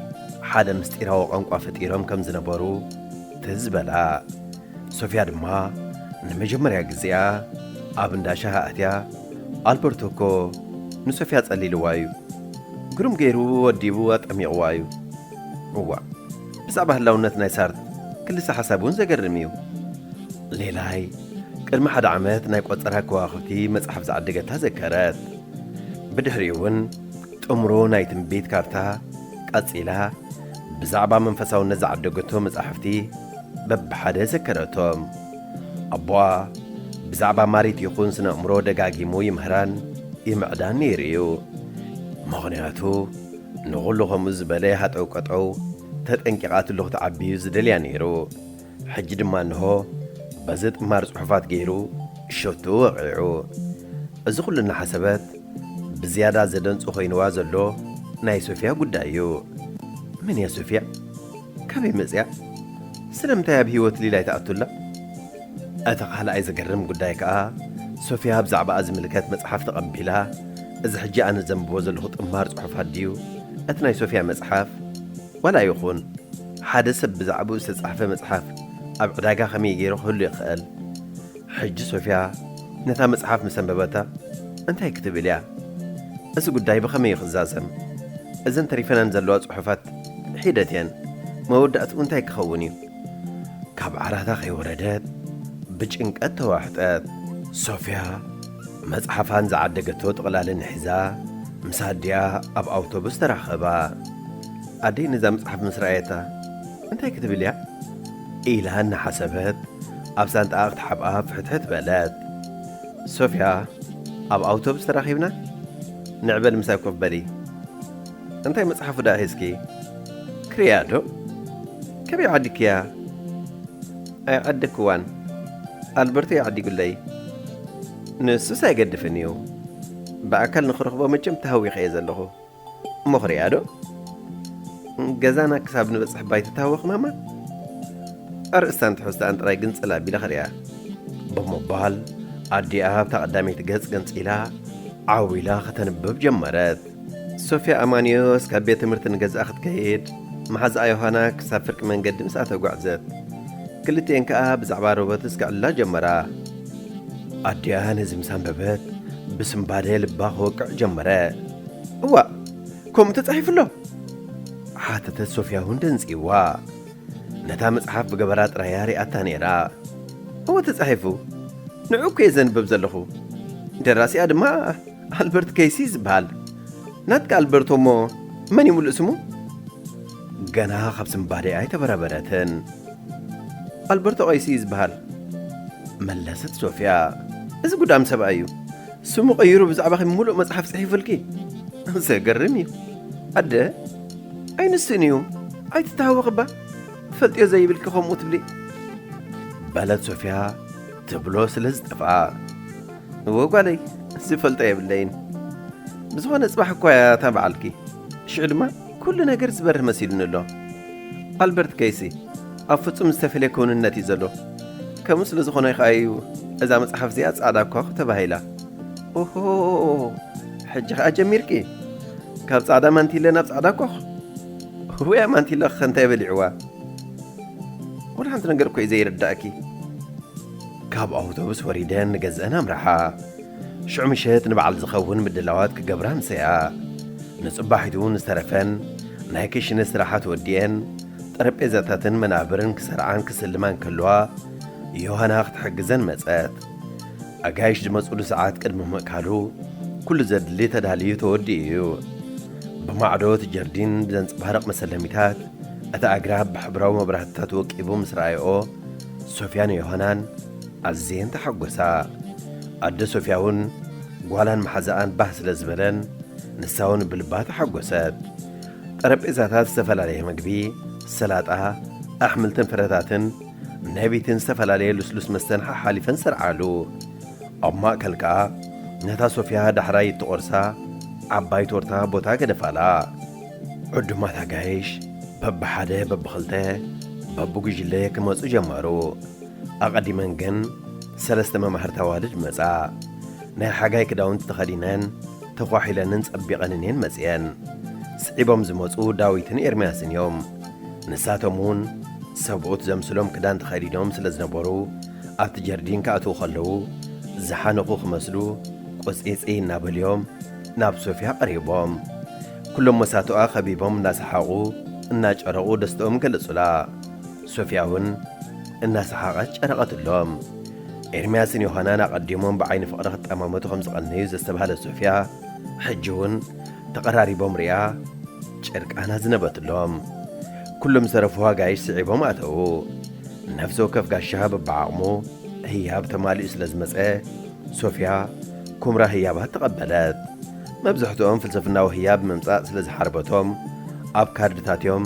ሓደ ምስጢራዊ ቋንቋ ፈጢሮም ከም ዝነበሩ ትዝ በላ። ሶፍያ ድማ ንመጀመርያ ግዜኣ ኣብ እንዳ ሻሂ ኣትያ፣ ኣልበርቶ እኮ ንሶፍያ ጸሊልዋ እዩ። ግሩም ገይሩ ወዲቡ ኣጠሚቕዋ እዩ። እዋ፣ ብዛዕባ ህላውነት ናይ ሳርት ክልሰ ሓሳብ እውን ዘገርም እዩ። ሌላይ ቅድሚ ሓደ ዓመት ናይ ቆጸራ ከዋኽብቲ መጽሓፍ ዝዓደገታ ዘከረት። ብድሕሪኡ እውን ጥምሩ ናይ ትንቢት ካርታ ቀጺላ ብዛዕባ መንፈሳውነት ዝዓደገቶ መጻሕፍቲ በብሓደ ዘከረቶም። ኣቦኣ ብዛዕባ ማሪት ይኹን ስነ ኣእምሮ ደጋጊሙ ይምህራን ይምዕዳን ነይሩ እዩ። ምኽንያቱ ንኹሉ ከምኡ ዝበለ ሃጠው ቀጠው ተጠንቂቓትሉ ክትዓቢ እዩ ዝደልያ ነይሩ። ሕጂ ድማ እንሆ በዚ ጥማር ጽሑፋት ገይሩ ሸቱ ወቒዑ። እዚ ኩሉ እናሓሰበት ብዝያዳ ዘደንጹ ኮይንዋ ዘሎ ናይ ሶፍያ ጉዳይ እዩ። መን እያ ሶፍያ? ካበይ መጽያ? ስለምንታይ ኣብ ህይወት ሊላይ ትኣቱላ? እቲ ካልኣይ ዘገርም ጉዳይ ከኣ፣ ሶፍያ ብዛዕባኣ ዝምልከት መጽሓፍ ተቐቢላ፣ እዚ ሕጂ ኣነ ዘንብቦ ዘለኹ ጥማር ጽሑፋት ድዩ እቲ ናይ ሶፍያ መጽሓፍ? ዋላ ይኹን፣ ሓደ ሰብ ብዛዕባኡ ዝተጻሕፈ መጽሓፍ ኣብ ዕዳጋ ከመይ ገይሩ ክህሉ ይኽእል? ሕጂ ሶፍያ ነታ መጽሓፍ ምስ ኣንበበታ እንታይ ክትብል እያ? እዚ ጉዳይ ብኸመይ እዩ ክዛዘም? እዘን ተሪፈናን ዘለዋ ጽሑፋት ሒደት እየን። መወዳእትኡ እንታይ ክኸውን እዩ? ካብ ዓራታ ከይወረደት ብጭንቀት ተዋሕጠት። ሶፍያ መጽሓፋን ዝዓደገቶ ጥቕላልን ሒዛ ምስ ኣዲኣ ኣብ ኣውቶቡስ ተራኸባ። ኣደይ ነዛ መጽሓፍ ምስ ረኣየታ፣ "እንታይ ክትብል እያ?" ኢላ እናሓሰበት ኣብ ሳንጣኣ ክትሓብኣ ፍሕትሕት በለት። ሶፍያ፣ ኣብ ኣውቶቡስ ተራኺብና? ንዕበል ምሳይ ኮፍ በሊ። እንታይ መጽሓፉ ደኣ ሒዝኪ? ክርእያ ዶ? ከመይ ዓዲግክያ? ኣይዓደግክዋን። ኣልበርቶ እዩ ዓዲጉለይ። ንሱስ ኣይገድፍን እዩ። ብኣካል ንኽረኽቦ መቸም ተሃዊኸ እየ ዘለኹ። እሞ ክርእያ ዶ? ገዛና ክሳብ ንበጽሕ ባይ ትተሃወኽ ማማ? ኣርእስታን ትሕዝቶኣን ጥራይ ግንጽል ኣቢለ ክርእያ። ብምባል ኣዲኣ ኣብታ ቀዳመይቲ ገጽ ገንጺላ ዓው ኢላ ከተንብብ ጀመረት። ሶፍያ ኣማንዮስ ካብ ቤት ትምህርቲ ንገዝኣ ክትከይድ፣ መሓዛኣ ዮሃና ክሳብ ፍርቂ መንገዲ ምስኣ ተጓዕዘት። ክልቲኤን ከኣ ብዛዕባ ሮበርትስ ክዕልላ ጀመራ። ኣዲኣ ነዚ ምስ ኣንበበት ብስምባደ ልባ ክወቅዕ ጀመረ። "እዋእ፣ ከምኡ ተጻሒፉ ኣሎ?" ሓተተት ሶፍያ እውን ደንጺዋ። ነታ መጽሓፍ ብገበራ ጥራይ እያ ሪኣታ ነይራ። "እወ ተጻሒፉ። ንዑ እኮ እየ ዘንብብ ዘለኹ። ደራሲኣ ድማ ኣልበርት ኬይሲ ዝበሃል። ናትካ ኣልበርቶ እሞ መን እዩ ምሉእ ስሙ?" ገና ካብ ስምባዴኣ ኣይተበራበረትን። "ኣልበርቶ ቐይሲ እዩ ዝበሃል," መለሰት ሶፍያ። "እዚ ጉዳም ሰብኣይ እዩ። ስሙ ቀይሩ ብዛዕባኺ ምሉእ መጽሓፍ ጽሒፉልኪ። ዘገርም እዩ። ኣደ፣ ኣይንስን እዩ። ኣይትተሃወኺ እባ። ትፈልጥዮ ዘይብልኪ ከምኡ ትብሊ?" በለት ሶፍያ ትብሎ ስለ ዝጠፍኣ። "እወ ጓለይ፣ ዝፈልጦ የብለይን። ብዝኾነ ጽባሕ እኳ እያ እታ በዓልኪ። ሽዑ ድማ ኩሉ ነገር ዝበርህ መሲሉኒ ኣሎ። ኣልበርት ኬይሲ ኣብ ፍጹም ዝተፈልየ ክውንነት እዩ ዘሎ። ከምኡ ስለ ዝኾነ ከኣ እዩ እዛ መጽሓፍ እዚኣ ጻዕዳ ኮኽ ተባሂላ። ኦሆ፣ ሕጂ ከኣ ጀሚርኪ? ካብ ጻዕዳ ማንቲለ ናብ ጻዕዳ ኮኽ? ውያ ማንቲለ ከ እንታይ በሊዕዋ? ወላ ሓንቲ ነገር እኮ እዩ ዘይርዳእኪ." ካብ ኣውቶቡስ ወሪደን ንገዝአን ኣምርሓ። ሽዑ ምሸት ንበዓል ዝኸውን ምድላዋት ክገብራ ኣምሰያ። ንጽባሒቱ እውን ዝተረፈን ናይ ክሽነ ስራሓት ወዲአን፣ ጠረጴዛታትን መናብርን ክሰርዓን ክስልማን ከለዋ፣ ዮሃና ክትሕግዘን መጸት። ኣጋይሽ ዝመጽሉ ሰዓት ቅድሚ ምእካሉ፣ ኩሉ ዘድሊ ተዳልዩ ተወዲኡ እዩ። ብማዕዶ እቲ ጀርዲን ብዘንጸባርቕ መሰለሚታት፣ እቲ ኣግራብ ብሕብራዊ መብራህትታት ወቂቡ ምስ ረኣየኦ፣ ሶፍያን ዮሃናን ኣዝየን ተሓጎሳ። ኣደ ሶፍያ እውን ጓላን መሓዛኣን ባህ ስለ ዝበለን፣ ንሳ እውን ብልባ ተሓጎሰት። ጠረጴዛታት ዝተፈላለየ መግቢ፣ ሰላጣ፣ ኣሕምልትን ፍረታትን፣ ነቢትን ዝተፈላለየ ልስሉስ መስተን ሓሓሊፈን ሰርዓሉ። ኣብ ማእከል ከኣ ነታ ሶፍያ ዳሕራይ እትቖርሳ ዓባይ ቶርታ ቦታ ገደፋላ። ዕዱማት ኣጋይሽ በብሓደ፣ በብኽልተ፣ በብጉጅለ ክመጹ ጀመሩ። ኣቐዲመን ግን ሰለስተ መማህርት ኣዋልድ መጻ። ናይ ሓጋይ ክዳውንቲ ተኸዲነን፣ ተኳሒለንን ጸቢቐንን እየን መጺአን። ስዒቦም ዝመጹ ዳዊትን ኤርምያስን እዮም። ንሳቶም እውን ሰብኡት ዘምስሎም ክዳን ተኸዲኖም ስለ ዝነበሩ፣ ኣብቲ ጀርዲን ክኣትዉ ከለዉ ዝሓነኹ ክመስሉ ቁጽዒጽዒ እናበሉ እዮም ናብ ሶፍያ ቀሪቦም። ኩሎም መሳቱኣ ከቢቦም እናሰሓቑ እናጨረቑ ደስተኦም ገለጹላ። ሶፍያ እውን እናሰሓቐት ጨረቐትሎም። ኤርምያስን ዮሃናን ኣቐዲሞም ብዓይኒ ፍቕሪ ክጠማመቱ ከም ዝቐነዩ ዘስተብሃለት ሶፍያ፣ ሕጂ እውን ተቐራሪቦም ሪኣ ጭርቃና ዝነበትሎም። ኩሎም ዝተረፉ ኣጋይሽ ስዒቦም ኣተዉ። ነፍሲ ወከፍ ጋሻ በብዓቕሙ ህያብ ተማሊኡ ስለ ዝመጸ፣ ሶፍያ ኩምራ ህያባት ተቐበለት። መብዛሕትኦም ፍልስፍናዊ ህያብ ምምጻእ ስለ ዝሓርበቶም፣ ኣብ ካርድታትዮም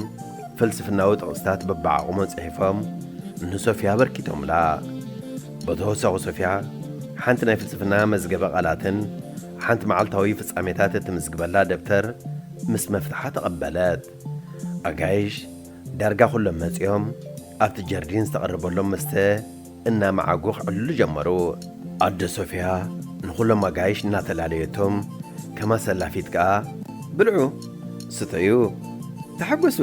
ፍልስፍናዊ ጥቕስታት በብዓቕሞም ጽሒፎም ንሶፍያ ኣበርኪቶምላ። ብተወሳኺ ሶፍያ ሓንቲ ናይ ፍልስፍና መዝገበ ቃላትን ሓንቲ መዓልታዊ ፍጻሜታት እትምዝግበላ ደብተር ምስ መፍትሓ ተቐበለት። ኣጋይሽ ዳርጋ ኩሎም መጺኦም ኣብቲ ጀርዲን ዝተቐረበሎም መስተ እናመዓጉ ክዕልሉ ጀመሩ። ኣደ ሶፍያ ንኹሎም ኣጋይሽ እናተላለየቶም፣ ከም ኣሰላፊት ከኣ፣ "ብልዑ፣ ስተዩ፣ ተሓጎሱ"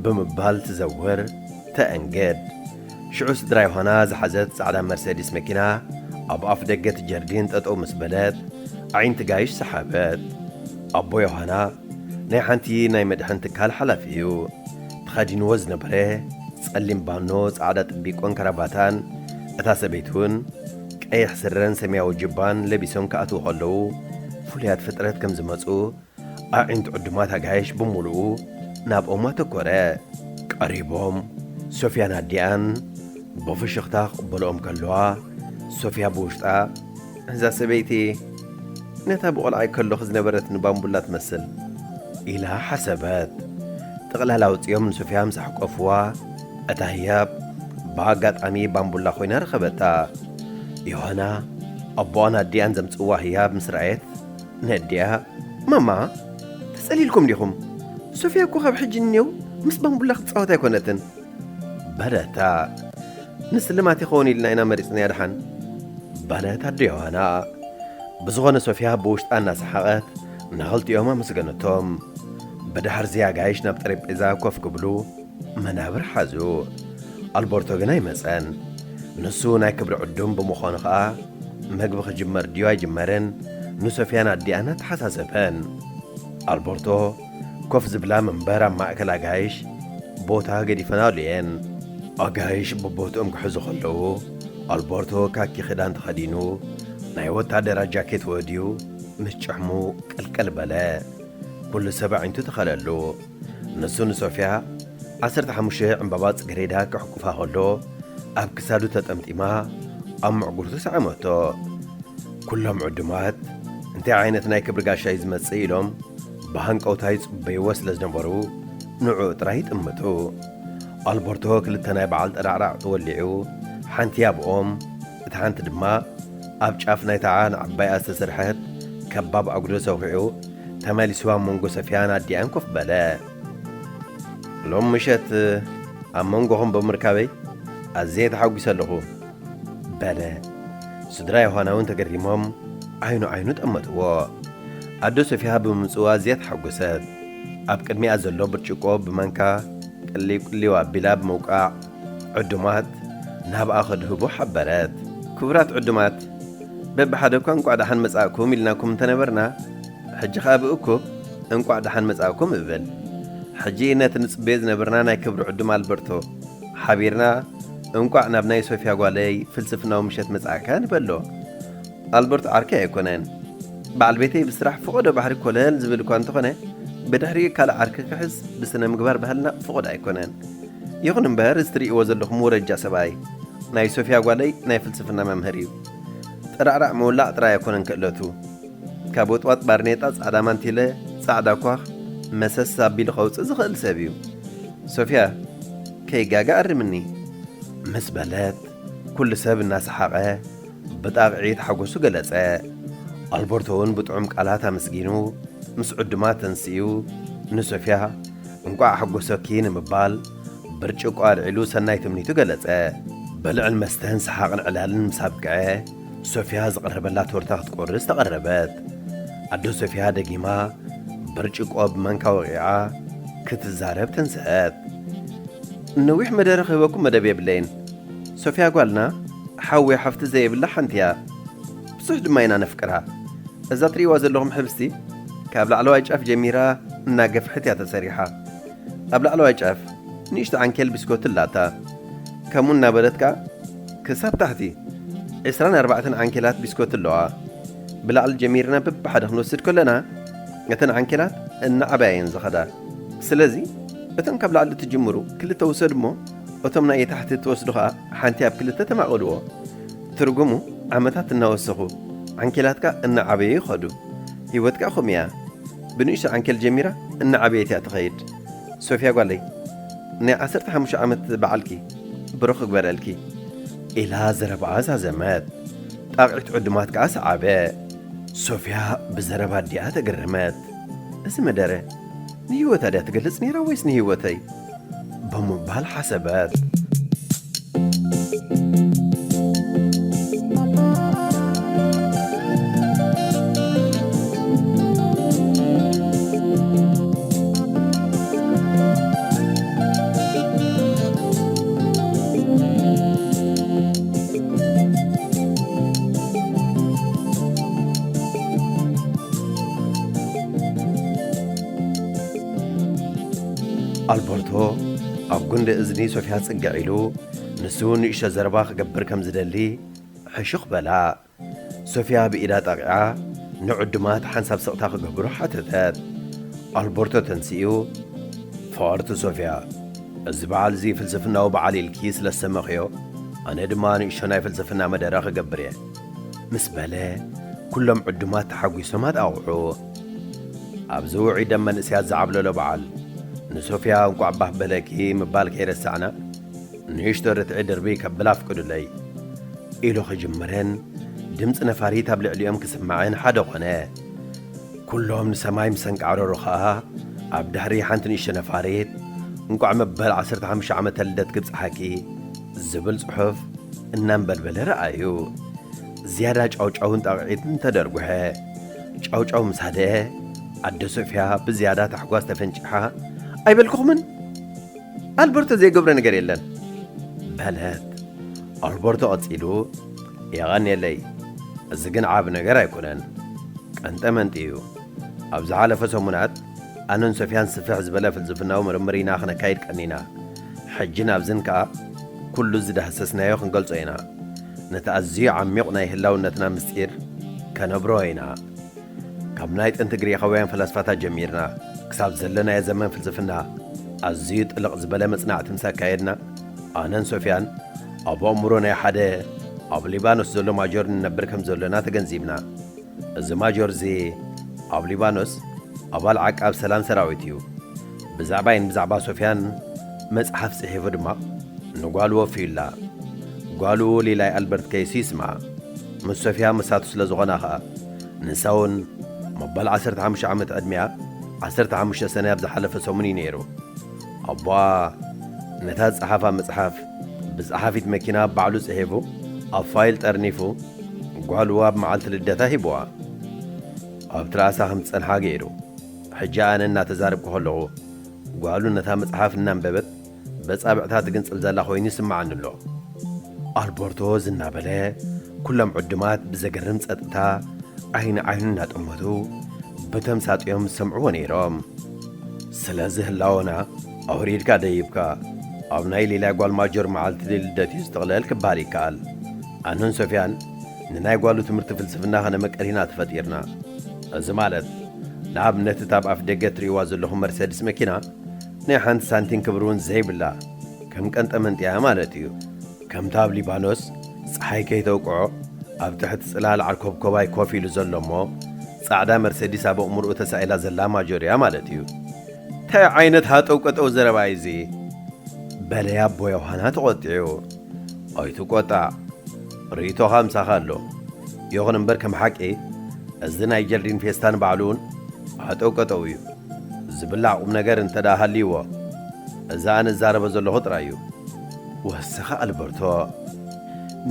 ብምባል ትዘውር፣ ተእንግድ። ሽዑ ስድራ ዮሃና ዝሓዘት ጻዕዳ መርሴዲስ መኪና ኣብ ኣፍ ደገ እቲ ጀርዲን ጠጠው ምስ በለት፣ ኣዒንቲ ጋይሽ ሰሓበት። ኣቦ ዮሃና ናይ ሓንቲ ናይ መድሕን ትካል ሓላፊ እዩ። ተኸዲንዎ ዝነበረ ጸሊም ባኖ፣ ጻዕዳ ጥቢቆን ከራባታን፣ እታ ሰበይቲ እውን ቀይሕ ስረን ሰማያዊ ጁባን ለቢሶም ክኣትዉ ከለዉ፣ ፍሉያት ፍጥረት ከም ዝመጹ ኣዒንቲ ዕዱማት ኣጋይሽ ብምሉኡ ናብኦም ኣተኮረ። ቀሪቦም ሶፍያን ኣዲኣን ብፍሽኽታ ክቕበልኦም ከለዋ፣ ሶፍያ ብውሽጣ፣ "እዛ ሰበይቲ ነታ ብቖልዓይ ከለኹ ዝነበረትኒ ባምቡላ ትመስል" ኢላ ሓሰበት። ጥቕላል ኣውጺኦም ንሶፍያ ምስ ኣሕቆፍዋ፣ እታ ህያብ ብኣጋጣሚ ባምቡላ ኮይና ረኸበታ። ዮሃና ኣቦኣን ኣዲኣን ዘምጽእዋ ህያብ ምስ ረኣየት፣ ነዲኣ፣ "ማማ፣ ተጸሊልኩም ዲኹም? ሶፍያ እኮ ካብ ሕጂ ንኔው ምስ ባምቡላ ክትጻወት ኣይኮነትን" በለታ። "ንስልማት ይኸውን ኢልና ኢና መሪጽናያ ደሓን" በለት ኣደ ዮሃና። ብዝኾነ ሶፍያ ብውሽጣ እናሰሓቐት ንኽልቲኦም ኣመስገነቶም። ብድሕርዚ ኣጋይሽ ናብ ጠረጴዛ ኮፍ ክብሉ መናብር ሓዙ። ኣልበርቶ ግን ኣይመጸን። ንሱ ናይ ክብሪ ዕዱም ብምዃኑ ኸኣ፣ መግቢ ክጅመር ድዩ ኣይጅመርን ንሶፍያን ኣዲኣን ኣተሓሳሰበን። ኣልበርቶ ኮፍ ዝብላ መንበር ኣብ ማእከል ኣጋይሽ ቦታ ገዲፈናሉ እየን። ኣጋይሽ ብቦትኦም ክሕዙ ከለዉ፣ ኣልበርቶ ካኪ ክዳን ተኸዲኑ፣ ናይ ወታደራት ጃኬት ወድዩ፣ ምስ ጭሕሙ ቅልቅል በለ። ኩሉ ሰብ ኣዒንቱ ተኸለሉ። ንሱ ንሶፍያ ዓሰርተ ሓሙሽተ ዕምባባ ጽጌረዳ ክሕቁፋ ከሎ፣ ኣብ ክሳዱ ተጠምጢማ ኣብ ምዕጉርቱ ሰዓመቶ። ኩሎም ዕዱማት፣ "እንታይ ዓይነት ናይ ክብሪ ጋሻ እዩ ዝመጽእ?" ኢሎም ብሃንቀውታ ይጽበይዎ ስለ ዝነበሩ፣ ንዕኡ ጥራይ ይጥምቱ። ኣልበርቶ ክልተ ናይ በዓል ጠራዕራዕ ተወሊዑ፣ ሓንቲ ኣብኦም፣ እታ ሓንቲ ድማ ኣብ ጫፍ ናይታ ንዓባይኣ ዝተሰርሐት ከባብ ኣጉዶ ሰኺዑ፣ ተመሊሱ ኣብ መንጎ ሶፍያን ኣዲኣን ኮፍ በለ። "ሎም ምሸት ኣብ መንጎኹም ብምርካበይ ኣዝየ ተሓጒሰ ኣለኹ" በለ። ስድራ ዮሃና እውን ተገሪሞም ዓይኑ ዓይኑ ጠመትዎ። ኣደ ሶፍያ ብምምጽኡ ኣዝያ ተሓጎሰት። ኣብ ቅድሚኣ ዘሎ ብርጭቆ ብማንካ ቅሊው ቅሊው ኣቢላ ብምውቃዕ፣ ዕዱማት ናብኣ ከድህቡ ሓበረት። "ክቡራት ዕዱማት፣ በብሓደ እኳ እንቋዕ ደሓን መጻእኩም ኢልናኩም እንተነበርና፣ ሕጂ ኸኣ ብእኩብ እንቋዕ ደሓን መጻእኩም እብል። ሕጂ ነቲ ንጽበዮ ዝነበርና ናይ ክብሪ ዕዱም ኣልበርቶ ሓቢርና እንቋዕ ናብ ናይ ሶፊያ ጓለይ ፍልስፍናዊ ምሸት መጻእካ ንበሎ። ኣልበርቶ ዓርከይ ኣይኮነን። በዓል ቤተይ ብስራሕ ፍቐዶ ባሕሪ ኮለል ዝብል እኳ እንተኾነ፣ ብድሕሪኡ ካልእ ዓርኪ ክሕዝ ብስነ ምግባር ባህልና ፍቑድ ኣይኮነን። ይኹን እምበር፣ እዚ ትርእይዎ ዘለኹም ወረጃ ሰብኣይ፣ ናይ ሶፊያ ጓለይ ናይ ፍልስፍና መምህር እዩ። ጠራዕራዕ ምውላዕ ጥራይ ኣይኮነን ክእለቱ። ካብ ወጥዋጥ ባርኔጣ ጻዕዳ ማንቲለ፣ ጻዕዳ ኳኽ መሰስ ኣቢሉ ከውጽእ ዝኽእል ሰብ እዩ። ሶፊያ፣ ከይጋገ ኣርምኒ፣ ምስ በለት፣ ኩሉ ሰብ እናሰሓቐ ብጣቕዒት ሓጎሱ ገለጸ። ኣልበርቶ እውን ብጥዑም ቃላት ኣመስጊኑ፣ ምስ ዕዱማት ተንሲኡ፣ ንሶፊያ እንቋዕ ሓጎሰኪ ንምባል ብርጭቆ ኣልዒሉ ሰናይ ትምኒቱ ገለጸ። ብልዕን መስተን ሰሓቕን ዕላልን ምስ ኣብቅዐ፣ ሶፊያ ዝቐረበላ ቶርታ ክትቆርስ ተቐረበት። ኣዶ ሶፊያ ደጊማ ብርጭቆ ብማንካ ወቒዓ ክትዛረብ ተንስአት። ነዊሕ መደረ ክህበኩም መደብ የብለይን። ሶፊያ ጓልና ሓዊ ሓፍቲ ዘየብላ ሓንቲ እያ። ብዙሕ ድማ ኢና ነፍቅራ። እዛ ትርእይዋ ዘለኹም ሕብስቲ ካብ ላዕለዋይ ጫፍ ጀሚራ እናገፍሐት እያ ተሰሪሓ። ኣብ ላዕለዋይ ጫፍ ንእሽቶ ዓንኬል ቢስኮት ኣላታ። ከምኡ እናበለት ከኣ ክሳብ ታሕቲ ዕስራን ኣርባዕተን ዓንኬላት ቢስኮት ኣለዋ። ብላዕሊ ጀሚርና በብሓደ ክንወስድ ከለና፣ እተን ዓንኬላት እናዓበያ እየን ዝኸዳ። ስለዚ፣ እተን ካብ ላዕሊ ትጅምሩ ክልተ ውሰዱ እሞ፣ እቶም ናይ ታሕቲ ትወስዱ ኸኣ ሓንቲ ኣብ ክልተ ተማቐልዎ። ትርጉሙ፣ ዓመታት እናወሰኹ፣ ዓንኬላትካ እናዓበዩ ይኸዱ። ህይወትካ ከምኡ እያ። ብንእሽቶ ዓንኬል ጀሚራ እናዓበየት እያ ትኸይድ። ሶፊያ ጓለይ፣ ናይ ዓሰርተ ሓሙሽተ ዓመት በዓልኪ ብሩኽ ይግበረልኪ፣ ኢላ ዘረባኣ ዛዘመት። ጣቕዒት ዕዱማት ከኣ ሰዓበ። ሶፊያ ብዘረባ ኣዲኣ ተገረመት። እዚ መደረ ንህይወታ ድያ ትገልጽ ነይራ ወይስ ንህይወተይ? ብምባል ሓሰበት። ኣልበርቶ ኣብ ጉንዲ እዝኒ ሶፊያ ጽግዕ ኢሉ፣ ንሱ ንእሽቶ ዘረባ ክገብር ከም ዝደሊ ሕሹኽ በላ። ሶፊያ ብኢዳ ጠቒዓ ንዕዱማት ሓንሳብ ስቕታ ክገብሩ ሓተተት። ኣልበርቶ ተንሲኡ፣ ፍቕርቲ ሶፊያ፣ እዚ በዓል እዚ ፍልስፍናዊ በዓል ኢልኪ ስለ ዝሰመኽዮ፣ ኣነ ድማ ንእሽቶ ናይ ፍልስፍና መደረ ክገብር እየ፣ ምስ በለ፣ ኩሎም ዕዱማት ተሓጒሶም ኣጣቕዑ። ኣብዚ ውዑይ ደም መንእሰያት ዝዓብለሎ በዓል፣ ንሶፊያ እንቋዕ ባህ በለኪ ምባል ከይረሳዕና፣ ንእሽቶ ርትዒ ድርብይ ከብል ኣፍቅዱለይ፣ ኢሉ ክጅምርን ድምፂ ነፋሪት ኣብ ልዕሊኦም ክስማዕን ሓደ ኾነ። ኩሎም ንሰማይ ምስ ኣንቃዕረሩ ኸኣ፣ ኣብ ድሕሪ ሓንቲ ንእሽቶ ነፋሪት፣ "እንቋዕ መበል ዓሰርተ ሓሙሽተ ዓመተ ልደት ክብጽሓኪ" ዝብል ጽሑፍ እናንበልበለ ረኣዩ። ዝያዳ ጫውጫውን ጣቕዒትን ተደርጉሐ። ጫውጫው ምስ ሃደአ፣ ኣደ ሶፊያ ብዝያዳ ታሕጓስ ተፈንጪሓ፣ "ኣይበልኩኹምን? ኣልበርቶ ዘይገብሮ ነገር የለን" በለት። ኣልበርቶ ቀጺሉ፣ "የቐንየለይ፣ እዚ ግን ዓቢ ነገር ኣይኮነን፣ ቀንጠመንጢ እዩ። ኣብ ዝሓለፈ ሰሙናት ኣነን ሶፊያን ስፍሕ ዝበለ ፍልስፍናዊ ምርምር ኢና ክነካይድ ቀኒና። ሕጅን ኣብዝን ከኣ ኩሉ ዝዳህሰስናዮ ክንገልጾ ኢና። ነቲ ኣዝዩ ዓሚቕ ናይ ህላውነትና ምስጢር ከነብርሆ ኢና። ካብ ናይ ጥንቲ ግሪኻውያን ፈላስፋታት ጀሚርና፣ ክሳብ ዘለናዮ ዘመን ፍልስፍና ኣዝዩ ጥልቕ ዝበለ መጽናዕቲ ምስ ኣካየድና፣ ኣነን ሶፊያን ኣብ ኣእምሮ ናይ ሓደ ኣብ ሊባኖስ ዘሎ ማጆር ንነብር ከም ዘሎና ተገንዚብና። እዚ ማጆር እዚ ኣብ ሊባኖስ ኣባል ዓቃብ ሰላም ሰራዊት እዩ። ብዛዕባይን ብዛዕባ ሶፊያን መጽሓፍ ጽሒፉ ድማ ንጓሉ ወፍዩላ። ጓሉ ሊላይ ኣልበርት ከይሱ ይስማ። ምስ ሶፊያ መሳቱ ስለ ዝኾና ኸኣ፣ ንሳ እውን መበል ዓሰርተ ሓሙሽተ ዓመት ዕድሚኣ፣ ዓሰርተ ሓሙሽተ ሰነ ኣብ ዝሓለፈ ሰሙን እዩ ነይሩ። ኣቦኣ ነታ ዝጸሓፋ መጽሓፍ ብጸሓፊት መኪና ባዕሉ ጽሒፉ፣ ኣብ ፋይል ጠርኒፉ፣ ጓሉ ኣብ መዓልቲ ልደታ ሂብዋ። ኣብ ትራእሳ ከም ዝጸንሓ ገይሩ። ሕጂ ኣነ እናተዛረብኩ ከለኹ፣ ጓሉ ነታ መጽሓፍ እናንበበት፣ በጻብዕታ ትግንጽል ዘላ ኮይኑ ይስምዓኒ ኣሎ። ኣልበርቶ ዝናበለ፣ ኩሎም ዕዱማት ብዘገርም ጸጥታ ዓይኒ ዓይኑ እናጠመቱ ብተምሳጥዮም ዝሰምዕዎ ነይሮም። ስለዚ ህላወና ኣውሪድካ ደይብካ፣ ኣብ ናይ ሌላ ጓል ማጆር መዓልቲ ልደት እዩ ዝጥቕለል ክበሃል ይከኣል። ኣነን ሶፊያን ንናይ ጓሉ ትምህርቲ ፍልስፍና ከነመቀር ኢና ተፈጢርና። እዚ ማለት ንኣብነት እታ ኣብ ኣፍ ደገ ትርእይዋ ዘለኹም መርሰድስ መኪና ናይ ሓንቲ ሳንቲም ክብሪ እውን ዘይብላ ከም ቀንጠመንጢያ ማለት እዩ። ከምታ ኣብ ሊባኖስ ጸሓይ ከይተውቅዖ ኣብ ትሕቲ ጽላል ዓርኮብኮባይ ኮፍ ኢሉ ዘሎ እሞ ጻዕዳ መርሰዲስ ኣብ ኣእምርኡ ተሳኢላ ዘላ ማጆርያ ማለት እዩ። እንታይ ዓይነት ሃጠው ቀጠው ዘረባ እዩ እዚ? በለ ኣቦ ዮሃና ተቖጢዑ። ኣይትቆጣዕ፣ ርእይቶኻ ምሳኻ ኣሎ። ይኹን እምበር ከም ሓቂ እዚ ናይ ጀርዲን ፌስታን ባዕሉ እውን ሃጠው ቀጠው እዩ። ዝብላዕ ቁም ነገር እንተ ደኣ ሃልይዎ፣ እዚ ኣነ እዛረቦ ዘለኹ ጥራይ እዩ። ወሰኸ ኣልበርቶ።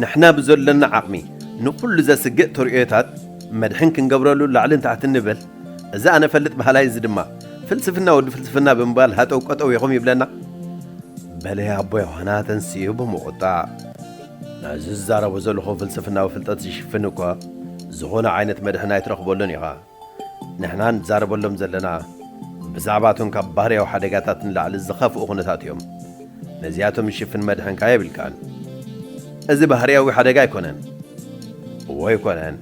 ንሕና ብዘለና ዓቕሚ ንኹሉ ዘስግእ ተርእዮታት መድሕን ክንገብረሉ ላዕልን ታሕትን ንብል። እዚ ኣነ ፈልጥ በሃላይ፣ እዚ ድማ ፍልስፍና ወዲ ፍልስፍና ብምባል ሃጠው ቀጠው ኢኹም ይብለና። በለ ኣቦ ዮሃና ተንሲኡ ብምቑጣዕ። ነዚ ዝዛረቦ ዘለኹ ፍልስፍናዊ ፍልጠት ዝሽፍን እኳ ዝኾነ ዓይነት መድሕን ኣይትረኽበሉን ኢኻ። ንሕና ንዛረበሎም ዘለና ብዛዕባ እቶም ካብ ባህርያዊ ሓደጋታት ንላዕሊ ዝኸፍኡ ኩነታት እዮም። ነዚኣቶም ዝሽፍን መድሕንካ የብልካን። እዚ ባህርያዊ ሓደጋ ኣይኮነን። እዎ ኣይኮነን።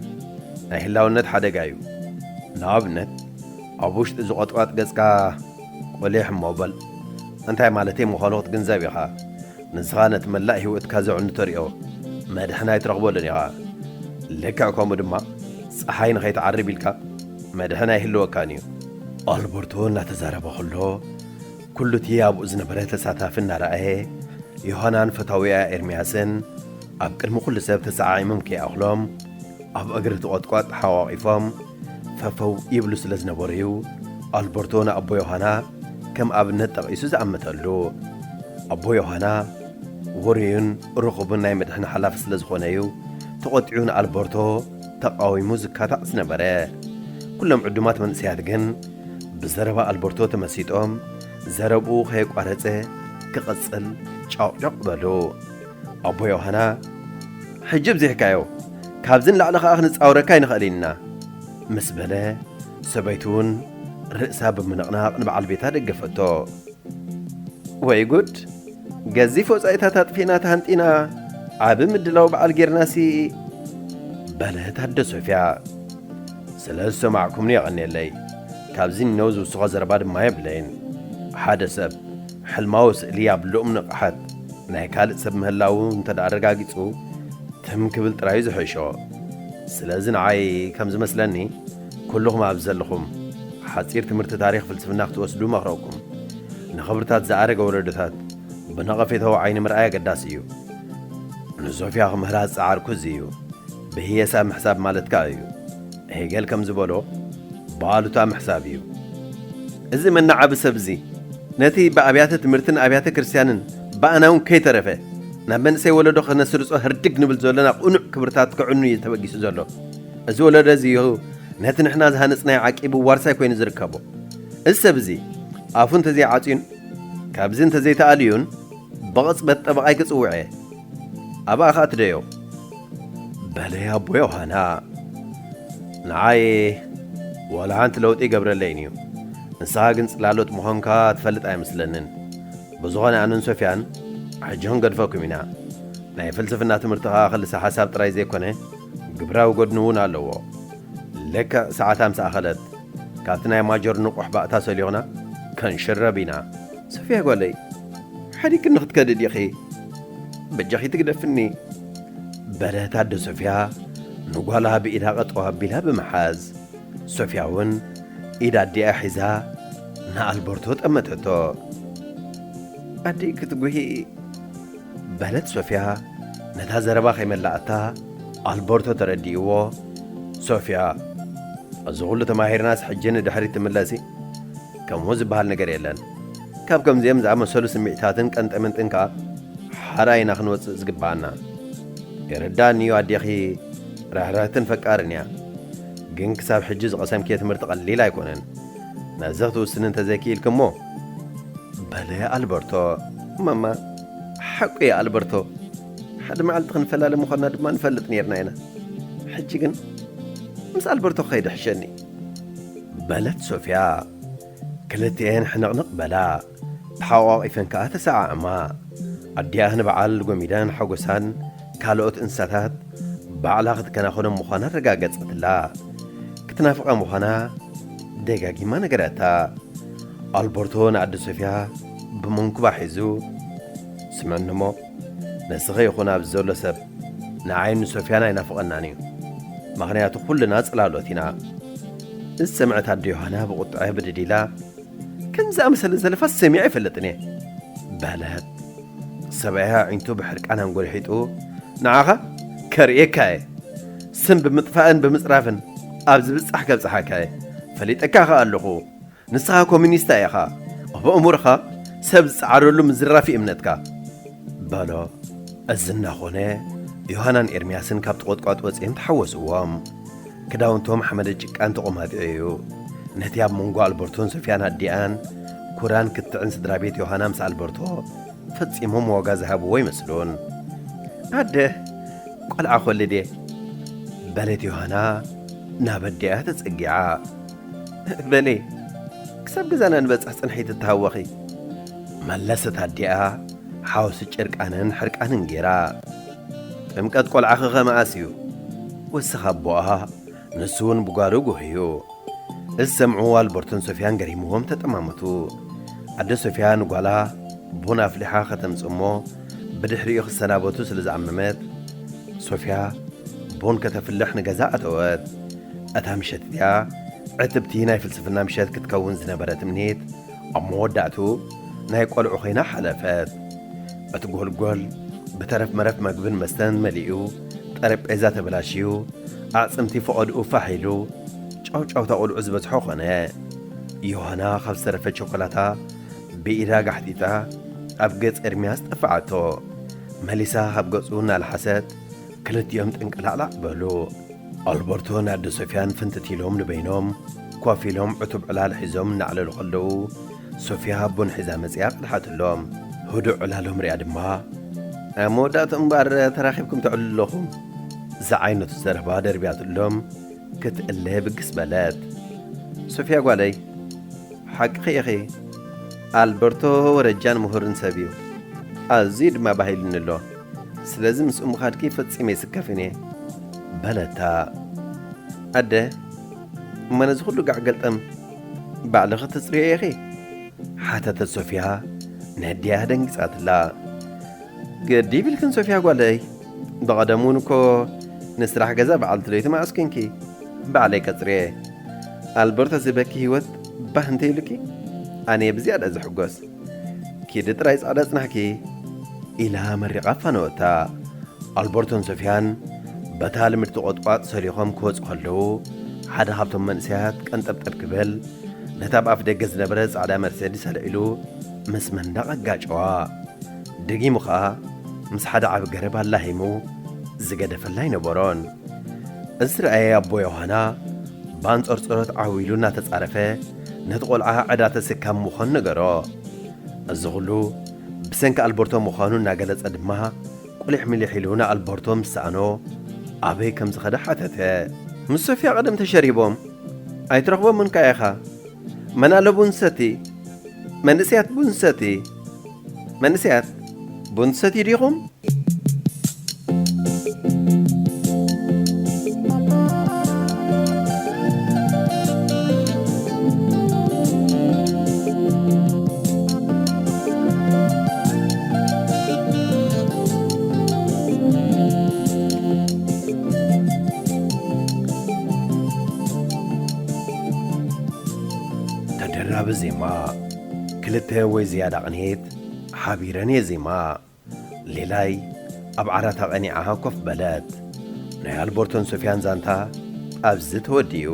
ናይ ህላውነት ሓደጋ እዩ። ንኣብነት ኣብ ውሽጢ ዝቖጥቋጥ ገጽካ ቆሊሕ እሞ በል እንታይ ማለተይ ምዃኑ ክትግንዘብ ኢኻ። ንስኻ ነቲ መላእ ህይወትካ ዘዕኑ ተርእዮ መድሕን ኣይትረኽበሉን ኢኻ። ልክዕ ከምኡ ድማ ጸሓይ ንኸይትዓርብ ኢልካ መድሕን ኣይህልወካን እዩ። ኣልበርቶ እናተዛረበ ከሎ ኩሉ እቲ ኣብኡ ዝነበረ ተሳታፊ እናረኣየ ዮሃናን ፈታዊኣ ኤርምያስን ኣብ ቅድሚ ኩሉ ሰብ ተሰዓዒሞም ከይኣኽሎም ኣብ እግሪ እቲ ቆጥቋጥ ተሓቋቒፎም ፈፈው ይብሉ ስለ ዝነበሩ እዩ ኣልበርቶ ንኣቦ ዮሃና ከም ኣብነት ጠቒሱ ዝኣመተሉ። ኣቦ ዮሃና ውሩይን ርኹብን ናይ መድሕን ሓላፊ ስለ ዝኾነ እዩ ተቖጢዑ ንኣልበርቶ ተቓዊሙ ዝካታዕ ዝነበረ። ኩሎም ዕዱማት መንእሰያት ግን ብዘረባ ኣልበርቶ ተመሲጦም ዘረብኡ ከየቋረጸ ክቕጽል ጫቕጫቕ በሉ። ኣቦ ዮሃና፣ ሕጂ ኣብዚሕካዮ፣ ካብዚ ንላዕሊ ከኣ ክንጻወረካ ኣይንኽእልን ኢና ምስ በለ፣ ሰበይቱ እውን ርእሳ ብምንቕናቕ ንበዓል ቤታ ደገፈቶ። ወይ ጉድ! ገዚፍ ወጻኢታት ኣጥፊእና ተሃንጢና ዓቢ ምድላው በዓል ጌርናሲ፣ በለት ኣደ ሶፍያ። ስለ ዝሰማዕኩምኒ የቐንየለይ። ካብዚ ንነው ዝውስኾ ዘረባ ድማ የብለይን። ሓደ ሰብ ሕልማዊ ስእሊ ኣብ ልኡም ንቕሓት ናይ ካልእ ሰብ ምህላዉ እንተ ደኣ ኣረጋጊጹ፣ ትም ክብል ጥራዩ ዝሕሾ። ስለዚ ንዓይ ከም ዝመስለኒ፣ ኩልኹም ኣብዚ ዘለኹም፣ ሓጺር ትምህርቲ ታሪኽ ፍልስፍና ክትወስዱ እመኽረኩም። ንኽብርታት ዝኣረገ ወለዶታት ብነቐፌታዊ ዓይኒ ምርኣይ ኣገዳሲ እዩ። ንሶፍያ ክምህራ ዝጸዓርኩ እዚ እዩ። ብህየሳ ምሕሳብ ማለት ከኣ እዩ። ሄገል ከም ዝበሎ፣ ብኣሉታ ምሕሳብ እዩ። እዚ መናዓቢ ሰብ እዚ፣ ነቲ ብኣብያተ ትምህርትን ኣብያተ ክርስትያንን ብኣና እውን ከይተረፈ፣ ናብ መንእሰይ ወለዶ ከነስርጾ ህርድግ ንብል ዘሎና ቅኑዕ ክብርታት ከዕኑ እዩ ተበጊሱ ዘሎ። እዚ ወለዶ እዚ እዩ ነቲ ንሕና ዝሃነጽናዮ ዓቂቡ ዋርሳይ ኮይኑ ዝርከቦ። እዚ ሰብ እዚ፣ ኣፉ እንተዘይዓጽዩን፣ ካብዚ እንተዘይተኣልዩን፣ ብቕጽበት ጠበቓይ ክጽውዕ እየ። ኣብኣ ኸኣ ትደዮ። በለይ ኣቦ ዮሃና። ንዓይ ዋላ ሓንቲ ለውጢ ይገብረለይን እዩ። ንስኻ ግን ጽላሎት ምዃንካ ትፈልጥ ኣይመስለንን። ብዝኾነ ኣነን ሶፍያን ሕጂ ክንገድፈኩም ኢና። ናይ ፍልስፍና ትምህርቲ ኸኣ ክልሰ ሓሳብ ጥራይ ዘይኮነ ግብራዊ ጎድኒ እውን ኣለዎ። ልክዕ ሰዓት ኣምሳ ኣኸለት። ካብቲ ናይ ማጆር ንቑሕ ባእታ ሰሊኹና ከንሽረብ ኢና። ሶፍያ ጓለይ፣ ሓዲግኒ ክትከዲ ዲኺ? በጃኺ ትግደፍኒ። በለት ኣደ ሶፍያ ንጓላ ብኢዳ ቀጠው ኣቢላ ብምሓዝ። ሶፍያ እውን ኢድ ኣዲኣ ሒዛ ንኣልበርቶ ጠመተቶ። ኣዲ ክትጉሂ በለት ሶፍያ ነታ ዘረባ ከይመላኣታ ኣልበርቶ ተረዲእዎ። ሶፍያ፣ እዚ ኩሉ ተማሂርናስ ሕጂ ንድሕሪት ትምለሲ? ከምኡ ዝበሃል ነገር የለን። ካብ ከምዚኦም ዝኣመሰሉ ስምዒታትን ቀንጠመንጥን ከኣ ሓራ ኢና ክንወጽእ ዝግብኣና። ይርዳእኒ እዩ ኣዴኺ ርሕርሕትን ፈቃርን እያ። ግን ክሳብ ሕጂ ዝቐሰምክዮ ትምህርቲ ቀሊል ኣይኮነን። ነዚ ክትውስኒ እንተዘይክኢልኪ እሞ በለ ኣልበርቶ። ማማ፣ ሓቁ እየ ኣልበርቶ። ሓደ መዓልቲ ክንፈላለ ምዃንና ድማ ንፈልጥ ነይርና ኢና። ሕጂ ግን ምስ ኣልበርቶ ክኸይድ ይሕሸኒ። በለት ሶፍያ። ክልቲኤን ሕንቕንቕ በላ። ተሓቋቒፈን ከኣ ተሰዓዓማ። ኣዲኣ ንበዓል ጎሚዳን ሓጎሳን ካልኦት እንስሳታት ባዕላ ክትከናኸኖም ምዃና ኣረጋገጸትላ። ክትናፍቓ ምዃና ደጋጊማ ነገረታ። ኣልበርቶ ንኣደ ሶፊያ ብመንኩባ ሒዙ፣ "ስምዕኒ እሞ፣ ንስኺ ይኹን ኣብዚ ዘሎ ሰብ ንዓይን ንሶፊያን ኣይናፍቐናን እዩ። ምኽንያቱ ኩልና ጽላሎት ኢና።" እዚ ሰምዐት ኣደ ዮሃና ብቑጥዐ ብድድ ኢላ፣ "ከም ዝኣመሰለ ዘለፋ ሰሚዐ ኣይፈልጥን እየ" በለት። ሰብኣያ ኣዒንቱ ብሕርቃን ኣንጎልሒጡ፣ "ንዓኻ ከርእየካ እየ። ስም ብምጥፋእን ብምጽራፍን ኣብ ዝብጻሕ ከብጽሓካ እየ። ፈሊጠካ ከኣ ኣለኹ። ንስኻ ኮሚኒስታ ኢኻ። ኣብ ኣእምሮኻ ሰብ ዝጸዓረሉ ምዝራፍ እዩ እምነትካ" በሎ። እዚ እናኾነ ዮሃናን ኤርምያስን ካብቲ ቁጥቋጥ ወጺኦም ተሓወስዎም። ክዳውንቶም ሓመደ ጭቃን ተቖማጢዑ እዩ። ነቲ ኣብ መንጎ ኣልበርቶን ሶፊያን ኣዲኣን ኩራን ክትዕን ስድራ ቤት ዮሃና ምስ ኣልበርቶ ፈጺሞም ዋጋ ዝሃብዎ ይመስሉን። "ኣደ፣ ቆልዓ ኮልድ እየ" በለት ዮሃና ናብ ኣዲኣ ተጸጊዓ። "በሊ፣ ክሳብ ገዛና ንበጽሕ ጽንሒ ትተሃወኺ" መለሰት ኣዲኣ፣ ሓውሲ ጭርቃንን ሕርቃንን ገይራ። "ጥምቀት ቆልዓኺ ከ መኣስ እዩ?" ወሰኸ ኣቦኣ፣ ንሱ እውን ብጓሉ ጉህዩ። እዚ ሰምዑ ኣልበርቶን ሶፊያን ገሪምዎም ተጠማመቱ። ኣደ ሶፊያ ንጓላ ቡን ኣፍሊሓ ከተምጽእ እሞ ብድሕሪኡ ክሰናበቱ ስለ ዝኣመመት፣ ሶፊያ ቡን ከተፍልሕ ንገዛ ኣተወት። እታ ምሸት እቲኣ ዕትብቲ ናይ ፍልስፍና ምሸት ክትከውን ዝነበረ ትምኒት ኣብ መወዳእቱ ናይ ቆልዑ ኮይና ሓለፈት። እቲ ጎልጎል ብተረፍ መረፍ መግብን መስተን መሊኡ፣ ጠረጴዛ ተበላሽዩ፣ ኣዕጽምቲ ፈቐድኡ ፋሕ ኢሉ፣ ጫውጫውታ ቆልዑ ዝበዝሖ ኾነ። ዮሃና ካብ ዝተረፈ ቸኮላታ ብኢዳ ጋሕጢጣ ኣብ ገጽ ኤርምያስ ጠፍዓቶ። መሊሳ ካብ ገጹ እናልሓሰት ክልቲኦም ጥንቅላዕላዕ በሉ። ኣልበርቶን ኣደ ሶፊያን ፍንትት ኢሎም ንበይኖም ኮፍ ኢሎም ዕቱብ ዕላል ሒዞም እናዕለሉ ከለዉ፣ ሶፊያ ቡን ሒዛ መጺኣ ቀድሓትሎም። ህዱእ ዕላሎም ሪኣ ድማ፣ "ኣብ መወዳእትኡ እምበኣር ተራኺብኩም ተዕልሉ ኣለኹም" ዝዓይነቱ ዘረባ ደርብያትሎም ክትእለ ብግስ በለት። "ሶፊያ ጓለይ፣ ሓቅኺ ኢኺ። ኣልበርቶ ወረጃን ምሁርን ሰብ እዩ። ኣዝዩ ድማ ባህ ኢሉኒ ኣሎ። ስለዚ ምስኡ ምኻድኪ ፈጺመ ይስከፍን እየ" በለታ። "ኣደ፣ እሞ ነዚ ኩሉ ጋዕ ገልጠም ባዕልኺ ተጽርዮ ኢኺ?" ሓተተት ሶፊያ ነዲኣ ደንጊጻትላ። "ግዲ ይብልክን ሶፊያ ጓለይ፣ ብቐደም እውን እኮ ንስራሕ ገዛ በዓልቲ ለይቲ መዓስ ኮንኪ? ባዕለይ ቀጽርየ። ኣልበርቶ ዝህበኪ ህይወት ባህ እንተይሉኪ፣ ኣነ እየ ብዝያዳ ዝሕጎስ። ኪዲ ጥራይ ጻዕዳ ጽናሕኪ" ኢላ መሪቓ ኣፋነወታ። ኣልበርቶን ሶፊያን በታ ልምድቲ ቖጥቋጥ ሰሊኾም ክወጹ ከለዉ፣ ሓደ ካብቶም መንእሰያት ቀንጠብጠብ ክብል፣ ነታ ኣብ ኣፍ ደገ ዝነበረ ጻዕዳ መርሴዲስ ኣልዒሉ ምስ መንደቕ ኣጋጨዋ። ደጊሙ ኸኣ ምስ ሓደ ዓቢ ገረብ ኣላሂሙ ዝገደፈላ ኣይነበሮን። እዚ ዝረኣየ ኣቦ ዮሃና ብኣንጸርጸሮት ዓው ኢሉ እናተጻረፈ ነቲ ቖልዓ ዕዳ ተሰካሚ ምዃኑ ነገሮ። እዚ ኹሉ ብሰንኪ ኣልበርቶ ምዃኑ እናገለጸ ድማ ቁሊሕ ሚሊሕ ኢሉ ንኣልበርቶ ምስ ሰኣኖ ኣበይ ከም ዝኸደ ሓተተ። ምስ ሶፊያ ቀደም ተሸሪቦም ኣይትረኽቦምን ከኣ ኢኻ። መን ኣሎ ቡን ሰቲ? መንእሰያት ቡን ሰቲ። መንእሰያት ቡን ሰቲ ዲኹም? ተደራቢ ዜማ፣ ክልተ ወይ ዝያዳ ቅኔት ሓቢረን የዜማ። ሌላይ ኣብ ዓራታ ቀኒዓ ኮፍ በለት። ናይ ኣልበርቶን ሶፊያን ዛንታ ኣብዚ ተወዲኡ።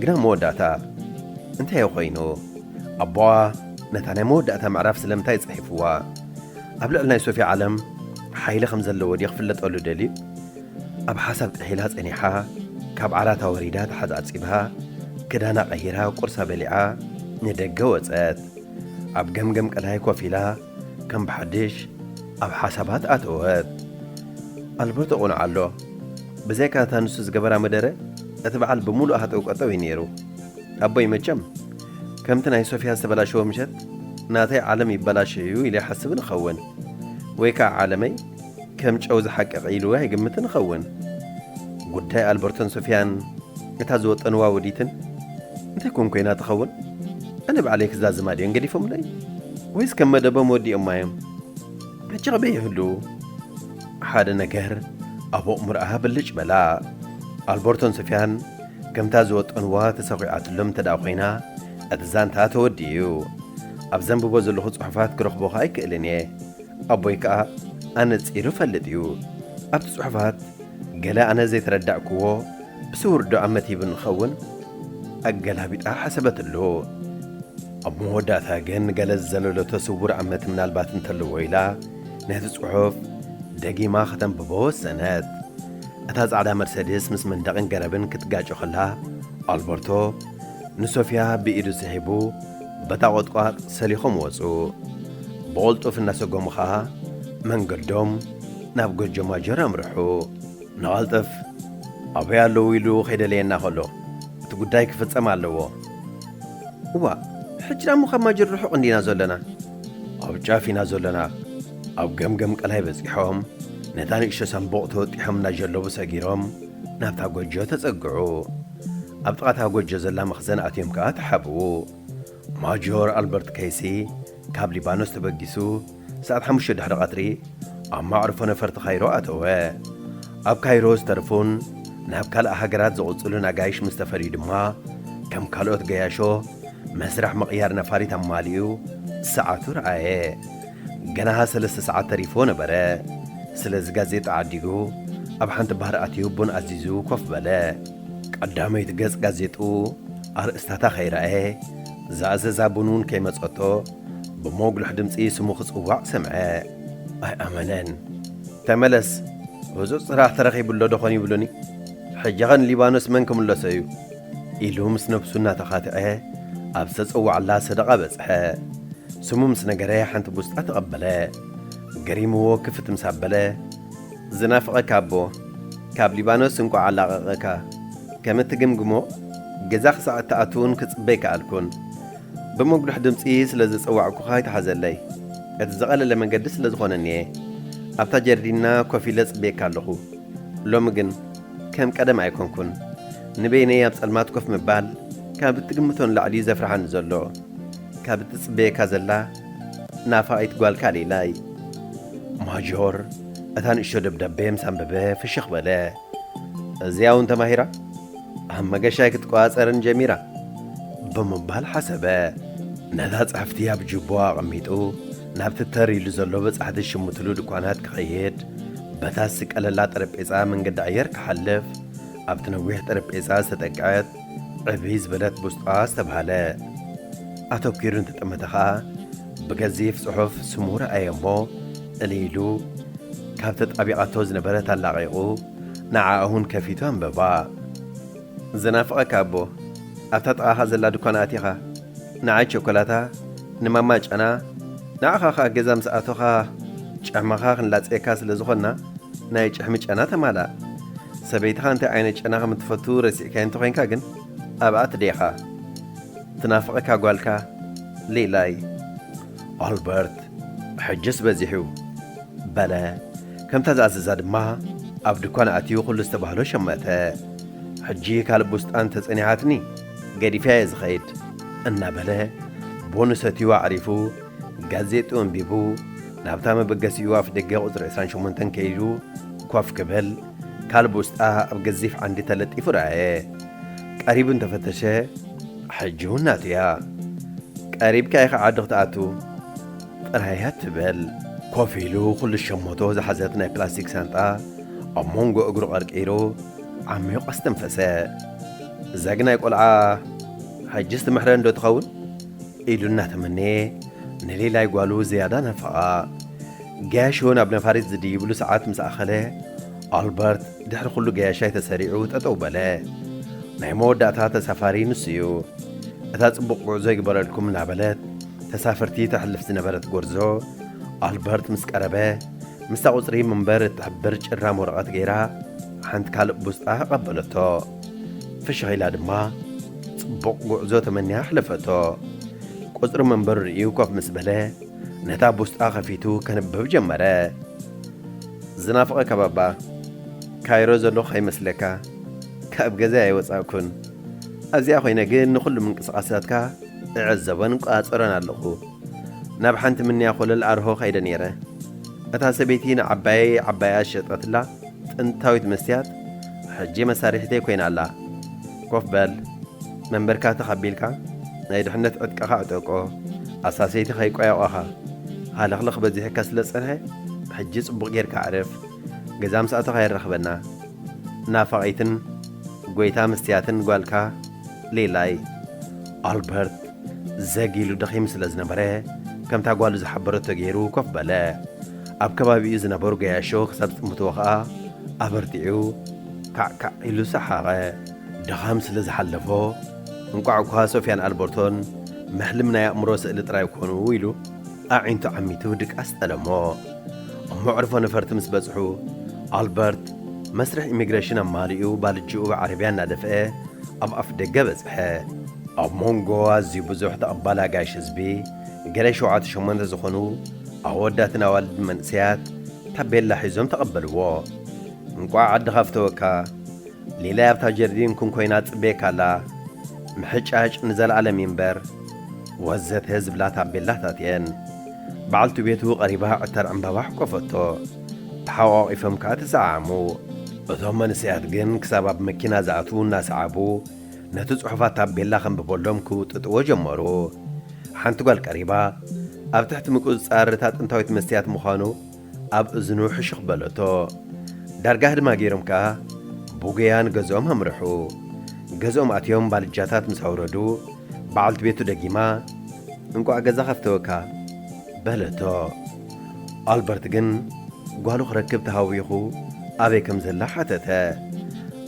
ግና መወዳእታ እንታይ እዩ ኮይኑ? ኣቦኣ ነታ ናይ መወዳእታ ምዕራፍ ስለምንታይ ጸሒፍዋ? ኣብ ልዕሊ ናይ ሶፊያ ዓለም ሓይሊ ከም ዘለዎ ድዩ ክፍለጠሉ ደልዩ? ኣብ ሓሳብ ጥሒላ ጸኒሓ፣ ካብ ዓራታ ወሪዳ ተሓጻጺባ፣ ክዳና ቀይራ፣ ቁርሳ በሊዓ፣ ንደገ ወጸት። ኣብ ገምገም ቀላይ ኮፍ ኢላ፣ ከም ብሓድሽ ኣብ ሓሳባት ኣተወት። ኣልበርቶ ቁኑዕ ኣሎ። ብዘይካ እታ ንሱ ዝገበራ መደረ፣ እቲ በዓል ብምሉእ ሃጠው ቀጠው እዩ ነይሩ። ኣቦይ መቸም፣ ከምቲ ናይ ሶፊያ ዝተበላሸወ ምሸት፣ ናተይ ዓለም ይበላሸ እዩ ኢለ ይሓስብን እኸውን። ወይ ከዓ ዓለመይ ከም ጨው ዝሓቀቐ ኢሉ ኣይግምትን ይኸውን። ጉዳይ ኣልበርቶን ሶፊያን እታ ዝወጠንዋ ውዲትን እንታይ ኮን ኮይና ትኸውን? ኣነ ባዕለይ ክዛዝማ ድዮም ገዲፎምለይ? ወይስ ከም መደቦም ወዲኦማ እዮም? ሕጂ ኸበይ ይህሉ? ሓደ ነገር ኣብ ኣእምሮኣ ብልጭ በላ። ኣልበርቶን ሶፊያን ከምታ ዝወጠንዋ ተሰኺዓትሎም እንተ ደኣ ኮይና፣ እቲ ዛንታ ተወዲኡ እዩ። ኣብ ዘንብቦ ዘለኹ ጽሑፋት ክረኽቦ ኸኣ ኣይክእልን እየ። ኣቦይ ከኣ ኣነጺሩ ይፈልጥ እዩ። ኣብቲ ጽሑፋት ገለ ኣነ ዘይተረዳእክዎ ብስውር ዶ ኣመት ይብል ንኸውን? ኣገላቢጣ ሓሰበትሉ። ኣብ መወዳእታ ግን ገለ ዝዘለለቶ ስውር ኣመት ምናልባት እንተለዎ ኢላ ነቲ ጽሑፍ ደጊማ ከተንብቦ ወሰነት። እታ ጻዕዳ መርሰድስ ምስ መንደቕን ገረብን ክትጋጮ ከላ ኣልበርቶ ንሶፊያ ብኢዱ ስሒቡ በታ ቖጥቋጥ ሰሊኾም ወጹ። ብቕልጡፍ እናሰጎሙ ኸኣ መንገዶም ናብ ጎጆ ማጆር ኣምርሑ። ንቐልጥፍ ኣበይ ኣለዉ ኢሉ ከይደለየና ከሎ እቲ ጉዳይ ክፍጸም ኣለዎ። እዋ ሕጂ ዳሞ ካብ ማጆር ርሑቕ እንዲና ዘለና? ኣብ ጫፍ ኢና ዘለና። ኣብ ገምገም ቀላይ በጺሖም ነታ ንእሽቶ ሳንቡቕ ተወጢሖም እናጀለቡ ሰጊሮም ናብታ ጎጆ ተጸግዑ። ኣብ ጥቓታ ጎጆ ዘላ መኽዘን ኣትዮም ከኣ ተሓብኡ። ማጆር ኣልበርት ከይሲ ካብ ሊባኖስ ተበጊሱ ሰዓት ሓሙሽተ ድሕሪ ቀትሪ ኣብ ማዕርፎ ነፈርቲ ካይሮ ኣተወ። ኣብ ካይሮ ዝተርፉን ናብ ካልእ ሃገራት ዝቕጽሉን ኣጋይሽ ምስ ተፈልዩ ድማ ከም ካልኦት ገያሾ መስርሕ ምቕያር ነፋሪት ኣማሊኡ ሰዓቱ ረኣየ። ገና ሰለስተ ሰዓት ተሪፍዎ ነበረ። ስለዚ ጋዜጣ ዓዲጉ ኣብ ሓንቲ ባር ኣትዩ ቡን ኣዚዙ ኮፍ በለ። ቀዳመይቲ ገጽ ጋዜጥኡ ኣርእስታታ ከይረኣየ ዝኣዘዛ ቡን እውን ከይመጸቶ ብመጉልሕ ድምጺ ስሙ ክጽዋዕ ሰምዐ። ኣይኣመነን። ተመለስ፣ ህጹጽ ስራሕ ተረኺቡ ኣሎ ዶ ኾን ይብሉኒ? ሕጂ ኸ ንሊባኖስ መን ክምለሶ እዩ? ኢሉ ምስ ነብሱ እናተኻትዐ ኣብ ዝተጸዋዕላ ሰደቓ በጽሐ። ስሙ ምስ ነገረ ሓንቲ ቡስጣ ተቐበለ። ገሪምዎ ክፍት ምስ ኣበለ፣ ዝናፍቐካ ኣቦ፣ ካብ ሊባኖስ እንቋዕ ኣላቐቐካ። ከም እትግምግሞ ገዛ ክሳዕ እትኣቱ እውን ክጽበ ኣይከኣልኩን። ብመጉልሕ ድምጺ ስለ ዝጸዋዕኩኻ ኣይትሓዘለይ። እቲ ዝቐለለ መንገዲ ስለ ዝኾነኒ እየ። ኣብታ ጀርዲንና ኮፍ ኢለ ጽበየካ ኣለኹ። ሎሚ ግን ከም ቀደም ኣይኮንኩን። ንበይነይ ኣብ ጸልማት ኮፍ ምባል ካብ እትግምቶ ንላዕሊ እዩ ዘፍርሓኒ ዘሎ። ካብ እትጽበየካ ዘላ ናፋቒት ጓልካ ሌላይ። ማጆር እታ ንእሽቶ ደብዳቤ ምስ ኣንበበ ፍሽኽ በለ። እዚኣ እውን ተማሂራ ኣብ መገሻይ ክትቆጻጸርን ጀሚራ ብምባል ሓሰበ። ነታ ጽሕፍቲ ኣብ ጅቦ ኣቐሚጡ ናብቲ ተር ኢሉ ዘሎ በጻሕቲ ዝሽምትሉ ድኳናት ክኸይድ በታ ዝስቀለላ ጠረጴዛ መንገዲ ኣየር ክሓልፍ ኣብቲ ነዊሕ ጠረጴዛ ዝተጠቅዐት ዕብይ ዝበለት ቡስጣ ኣስተብሃለ። ኣተኲሩ እንተጠመተ ኸኣ ብገዚፍ ጽሑፍ ስሙ ረኣየ እሞ እልይ ኢሉ ካብ ተጣቢቓቶ ዝነበረት ኣላቒቑ ንዓኣ እውን ከፊቱ ኣንበባ። ዝናፍቐካ ኣቦ፣ ኣብታ ጥቓኻ ዘላ ድኳን ኣቲኻ ንዓይ ቸኮላታ፣ ንማማ ጨና፣ ንዓኻ ኸኣ ገዛ ምስ ኣቶኻ ጫማኻ ክንላጽየካ ስለ ዝኾንና ናይ ጭሕሚ ጨና ተማልኣ። ሰበይትኻ እንታይ ዓይነት ጨና ከም እትፈቱ ረሲዕካዮ እንተኾይንካ ግን ኣብኣ ትደኻ። ትናፍቐካ ጓልካ ሌላይ። ኣልበርት፣ ሕጅስ በዚሑ በለ። ከምታ ዝኣዘዛ ድማ ኣብ ድኳን ኣትዩ ኩሉ ዝተባህሎ ሸመተ። ሕጂ ካልእ ቡስጣ እንተጸኒሓትኒ ገዲፈያ እየ ዝኸይድ እናበለ ቡኑ ሰትዩ ኣዕሪፉ ጋዜጥኡ ኣንቢቡ ናብታ መበገሲኡ ኣፍ ደገ ቁጽሪ ዕስራን ሸሞንተን ከይዱ ኮፍ ክብል ካልእ ቡስጣ ኣብ ገዚፍ ዓንዲ ተለጢፉ ረኣየ። ቀሪቡ እንተፈተሸ ሕጂ እውን ናቱ እያ። ቀሪብካ ኢኻ ዓዲ ክትኣቱ ጥራይ እያ ትብል። ኮፍ ኢሉ ኩሉ ሸሞቶ ዝሓዘት ናይ ፕላስቲክ ሳንጣ ኣብ መንጎ እግሩ ቀርቂሩ ዓሚቑ ኣስተንፈሰ። ዘግናይ ቆልዓ፣ ሕጅስ ትምሕረኒ ዶ ትኸውን? ኢሉ እናተመነየ ንሌላይ ጓሉ ዝያዳ ናፈቓ። ገያሾ ናብ ነፋሪት ዝድይብሉ ሰዓት ምስ ኣኸለ ኣልበርት ድሕሪ ኩሉ ገያሻይ ተሰሪዑ ጠጠው በለ። ናይ መወዳእታ ተሳፋሪ ንሱ እዩ። እታ ጽቡቕ ጉዕዞ ይግበረልኩም እናበለት ተሳፈርቲ ተሕልፍ ዝነበረት ጎርዞ ኣልበርት ምስ ቀረበ ምስታ ቁጽሪ መንበር እትሕብር ጭራም ወረቐት ገይራ ሓንቲ ካልእ ቡስጣ ኣቐበለቶ። ፍሽኽ ኢላ ድማ ጽቡቕ ጉዕዞ ተመንያ ኣሕለፈቶ። ቁጽሪ መንበሩ ርእዩ ኮፍ ምስ በለ ነታ ቡስጣ ከፊቱ ከንብብ ጀመረ። ዝናፍቐካ ባባ፣ ካይሮ ዘለኹ ከይመስለካ፣ ካብ ገዛ ኣይወጻእኩን። ኣብዚኣ ኮይነ ግን ንኹሉ ምንቅስቓሳትካ እዕዘቦን እቆጻጸሮን ኣለኹ። ናብ ሓንቲ ምንያ ኮለል ኣርሆ ከይደ ነይረ። እታ ሰበይቲ ንዓባየይ ዓባያ ዝሸጠትላ ጥንታዊት መስትያት ሕጂ መሳርሒተይ ኮይና ኣላ። ኮፍ በል። መንበርካ ተቐቢልካ ናይ ድሕነት ዕጥቀኻ ዕጠቆ። ኣሳሰይቲ ከይቆያቆኻ። ሃለኽለኽ በዚሕካ ስለ ጸንሐ፣ ሕጂ ጽቡቕ ጌርካ ኣዕርፍ። ገዛ ምስ ኣተኻ የራኽበና። ናፋቒትን ጎይታ መስትያትን ጓልካ ሌላይ። ኣልበርት ዘግ ኢሉ ደኺሙ ስለ ዝነበረ፣ ከምታ ጓሉ ዝሓበረቶ ገይሩ ኮፍ በለ። ኣብ ከባቢኡ ዝነበሩ ገያሾ ክሳብ ዝጥምትዎ ኸኣ ኣበርቲዑ ካዕካዕ ኢሉ ሰሓቐ። ድኻም ስለ ዝሓለፎ፣ እንቋዕ እኳ ሶፍያን ኣልበርቶን መሕልም ናይ ኣእምሮ ስእሊ ጥራይ ኮኑ ኢሉ ኣዒንቱ ዓሚቱ ድቃስ ጠለሞ። ኣብ መዕርፎ ነፈርቲ ምስ በጽሑ፣ ኣልበርት መስርሕ ኢሚግሬሽን ኣማሊኡ ባልጅኡ ብዓረብያ እናደፍአ ኣብ ኣፍ ደገ በጽሐ። ኣብ መንጎ ኣዝዩ ብዙሕ ተቐባሊ ኣጋይሽ ህዝቢ፣ ገለ ሸውዓተ ሸሞንተ ዝኾኑ ኣወዳትን ኣዋልድን መንእሰያት ታቤላ ሒዞም ተቐበልዎ። "እንቋዕ ዓድኻ ፍተወካ፣ ሌላይ ኣብታ ጀርዲን ኩን ኮይና ትጽበየካ ኣላ፣ ምሕጫጭ ንዘለኣለም ይንበር" ወዘተ ዝብላ ታቤላታት እየን። በዓልቲ ቤቱ ቀሪባ ዕተር ዕምባባ ኣሕቆፈቶ። ተሓቋቒፎም ከኣ ተሰዓዓሙ። እቶም መንእሰያት ግን ክሳብ ኣብ መኪና ዝኣትዉ እናሰዓቡ ነቲ ጽሑፋት ታቤላ ከንብበሎም ክውጥጥዎ ጀመሩ። ሓንቲ ጓል ቀሪባ፣ ኣብ ትሕቲ ምቁጽጻር እታ ጥንታዊት መስትያት ምዃኑ ኣብ እዝኑ ሕሹኽ በለቶ። ዳርጋ ህድማ ገይሮም ከኣ ብጉያ ንገዝኦም ኣምርሑ። ገዝኦም ኣትዮም ባልጃታት ምስ ኣውረዱ፣ በዓልቲ ቤቱ ደጊማ፣ "እንቋዕ ገዛ ከፍተወካ" በለቶ። ኣልበርት ግን ጓሉ ክረክብ ተሃዊኹ ኣበይ ከም ዘላ ሓተተ።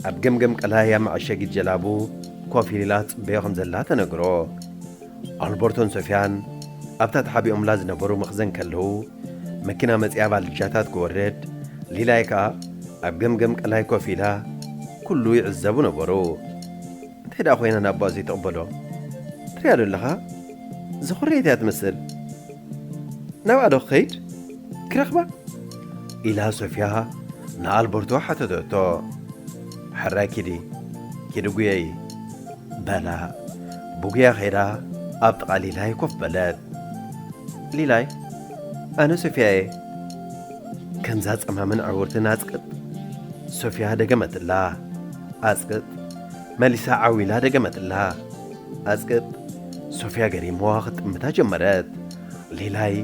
ኣብ ገምገም ቀላይ ኣብ መዐሸጊት ጀላቡ ኮፍ ኢላ ትጽበዮ ከም ዘላ ተነግሮ። ኣልበርቶን ሶፍያን ኣብታ ተሓቢኦምላ ዝነበሩ መኽዘን ከለዉ፣ መኪና መጺኣ ባልጃታት ክወርድ፣ ሊላይ ከኣ ኣብ ገምገም ቀላይ ኮፍ ኢላ ኩሉ ይዕዘቡ ነበሩ። "እንታይ ደኣ ኮይና ናባኣ ዘይትቕበሎ? ትሪኣ ዶ ኣለኻ? ዝኹረየት እያ ትመስል። ናብኣ ዶ ክኸይድ? ክረኽባ?" ኢላ ሶፍያ ንኣልበርቶ ሓተተቶ። "ሕራይ ኪዲ፣ ኪዲ ጉየዪ" በላ። ብጉያ ኸይዳ ኣብ ጥቓ ሊላይ ኮፍ በለት። "ሊላይ፣ ኣነ ሶፍያ እየ" ከምዛ ጸማምን ዕውርትን ኣጽቅጥ ሶፍያ ደገመትላ። ኣጽቅጥ መሊሳ ዓው ኢላ ደገመትላ። ኣጽቅጥ። ሶፍያ ገሪምዋ ክትጥምታ ጀመረት። ሊላይ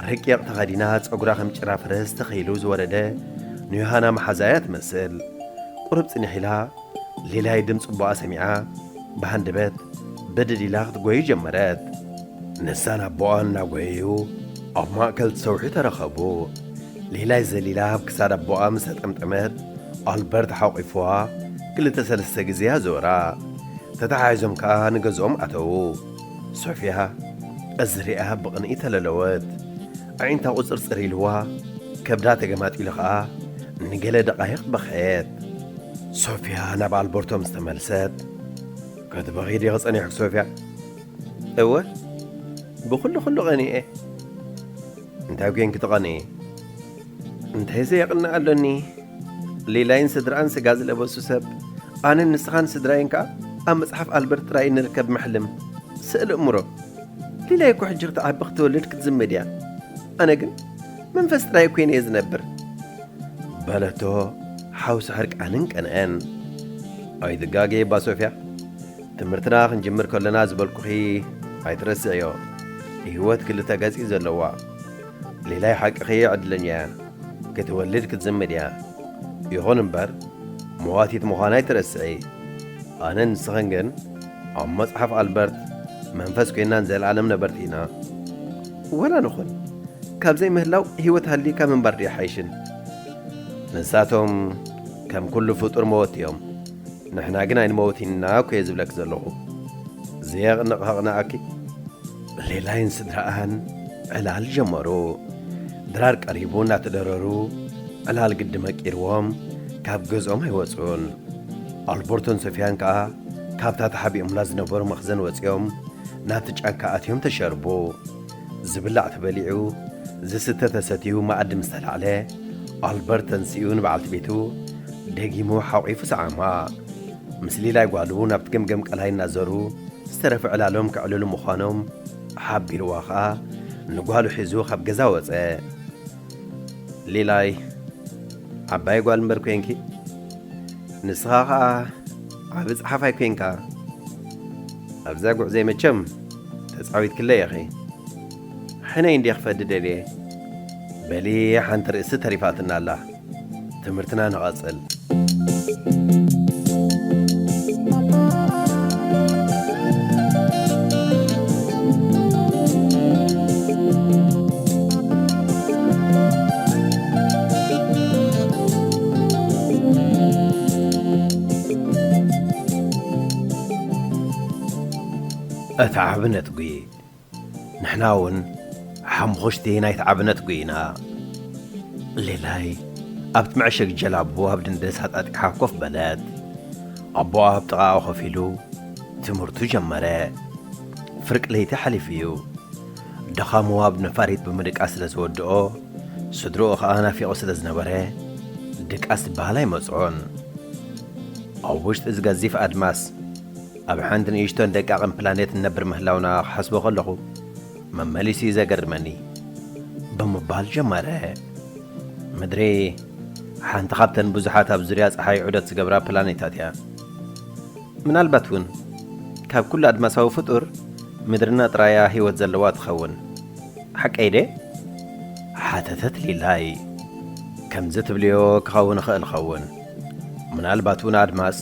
ረቂቕ ተኸዲና፣ ጸጉራ ከም ጭራ ፈረስ ተኸይሉ ዝወረደ ንዮሃና መሓዛ እያ ትመስል። ቁሩብ ጽንሕ ኢላ ሊላይ ድምጺ ኣቦኣ ሰሚዓ፣ ብሃንደበት ብድድ ኢላ ክትጎዩ ጀመረት። ንሳን ኣቦኣን እናጎየዩ ኣብ ማእከል እቲ ሰውሒ ተረኸቡ። ሊላይ ዘሊላ ኣብ ክሳድ ኣቦኣ ምስ ተጠምጠመት፣ ኣልበርት ሓቂፍዋ ክልተ ሰለስተ ግዜ ኣዘወራ። ተተሓሒዞም ከኣ ንገዝኦም ኣተዉ። ሶፍያ እዚ ሪኣ ብቕንኢ ተለለወት። ኣዒንታ ቁጽርጽር ኢልዋ፣ ከብዳ ተገማጢሉ ከኣ ንገለ ደቓይቕ በኸየት። ሶፍያ ናብ ኣልበርቶ ምስ ተመልሰት፣ "ክትበኺ ዲኺ ጸኒሕኪ ሶፍያ?" "እወ፣ ብኹሉ ኩሉ ቀኒኤ." "እንታይ ኴንኪ ትቐንኢ?" "እንታይ ዘየቕንእ ኣሎኒ? ሊላይን ስድራኣን ስጋ ዝለበሱ ሰብ፣ ኣነን ንስኻን ስድራይን ከኣ ኣብ መጽሓፍ ኣልበርት ጥራይ እንርከብ መሕልም፣ ስእሊ እምሮ። ሊላይ እኮ ሕጂ ክትዓቢ ክትወልድ ክትዝምድ እያ። ኣነ ግን መንፈስ ጥራይ ኮይነ እየ ዝነብር" በለቶ፣ ሓውሲ ሕርቃንን ቀንአን። "ኣይትጋገዪ እባ ሶፍያ፣ ትምህርትና ክንጅምር ከለና ዝበልኩኺ ኣይትረስዕዮ። ህይወት ክልተ ገጽ እዩ ዘለዋ። ሊላይ ሓቅኺ ዕድለኛ እያ። ክትወልድ ክትዝምድ እያ። ይኹን እምበር፣ መዋቲት ምዃና ኣይትረስዒ። ኣነን ንስኽን ግን ኣብ መጽሓፍ ኣልበርት መንፈስ ኮይና ንዘለኣለም ነበርቲ ኢና። ወላ ንኹን፣ ካብ ዘይምህላው ህይወት ሃልዩካ ምንባር ድዩ ሓይሽን? ንሳቶም ከም ኩሉ ፍጡር መወቲ እዮም። ንሕና ግን ኣይንመውትን ኢና እኮ እየ ዝብለኪ ዘለኹ። ዘየቕንቕ ሃቕንኣኪ?" ሌላይን ስድራኣን ዕላል ጀመሩ። ድራር ቀሪቡ እናተደረሩ ዕላል ግዲ መቂርዎም ካብ ገዝኦም ኣይወጹን። ኣልቦርቶን ሶፊያን ከኣ ካብታ ተሓቢኦምላ ዝነበሩ መኽዘን ወጺኦም ናብቲ ጫካ ኣትዮም ተሸርቡ። ዝብላዕ ተበሊዑ፣ ዝስተ ተሰትዩ መኣዲ ምስ ተላዕለ፣ ኣልበርት ተንሲኡ ንበዓልቲ ቤቱ ደጊሙ ሓቑፉ ሰዓማ። ምስ ሊላይ ጓሉ ናብቲ ገምገም ቀላይ እናዘሩ ዝተረፈ ዕላሎም ከዕልሉ ምዃኖም ሓቢርዋ ኸኣ ንጓሉ ሒዙ ካብ ገዛ ወጸ። ሊላይ፣ ዓባይ ጓል እምበር ኮንኪ፣ ንስኻ ኸኣ ዓቢ ጸሓፋይ ኮንካ። ኣብዛ ጉዕዘይ መቸም ተጻዊትክለይ ኢኺ። ሕነይ እንድየ ክፈዲ ደልየ። በሊ ሓንቲ ርእሲ ተሪፋትና ኣላ። ትምህርትና ንቐጽል። እታ ዓቢ ነትጒ። ንሕና እውን ሓሙኽሽቲ ናይቲ ዓቢ ነትጒ ኢና። ሌላይ ኣብቲ መዕሸጊ ጀላቡ ኣብ ድንደስ ኣጣጢሓ ኮፍ በለት። ኣቦኣ ኣብ ጥቓኣ ኮፍ ኢሉ ትምህርቱ ጀመረ። ፍርቂ ለይቲ ሓሊፉ እዩ። ድኻሙ ኣብ ነፋሪት ብምድቃስ ስለ ዝወድኦ፣ ስድርኡ ኸኣ ናፊቑ ስለ ዝነበረ፣ ድቃስ ዝበሃል ኣይመጽኦን። ኣብ ውሽጢ እዚ ገዚፍ ኣድማስ፣ ኣብ ሓንቲ ንእሽቶን ደቃቕን ፕላኔት ንነብር ምህላውና ክሓስቦ ከለኹ፣ መመሊሱ እዩ ዘገርመኒ፣ ብምባል ጀመረ። ምድሪ ሓንቲ ካብተን ብዙሓት ኣብ ዙርያ ጸሓይ ዑደት ዝገብራ ፕላኔታት እያ። ምናልባት እውን ካብ ኩሉ ኣድማሳዊ ፍጡር ምድርና ጥራያ ህይወት ዘለዋ ትኸውን። ሓቀይ ደ? ሓተተት ሊላይ። ከምዚ ትብልዮ ክኸውን ይኽእል ኸውን። ምናልባት እውን ኣድማስ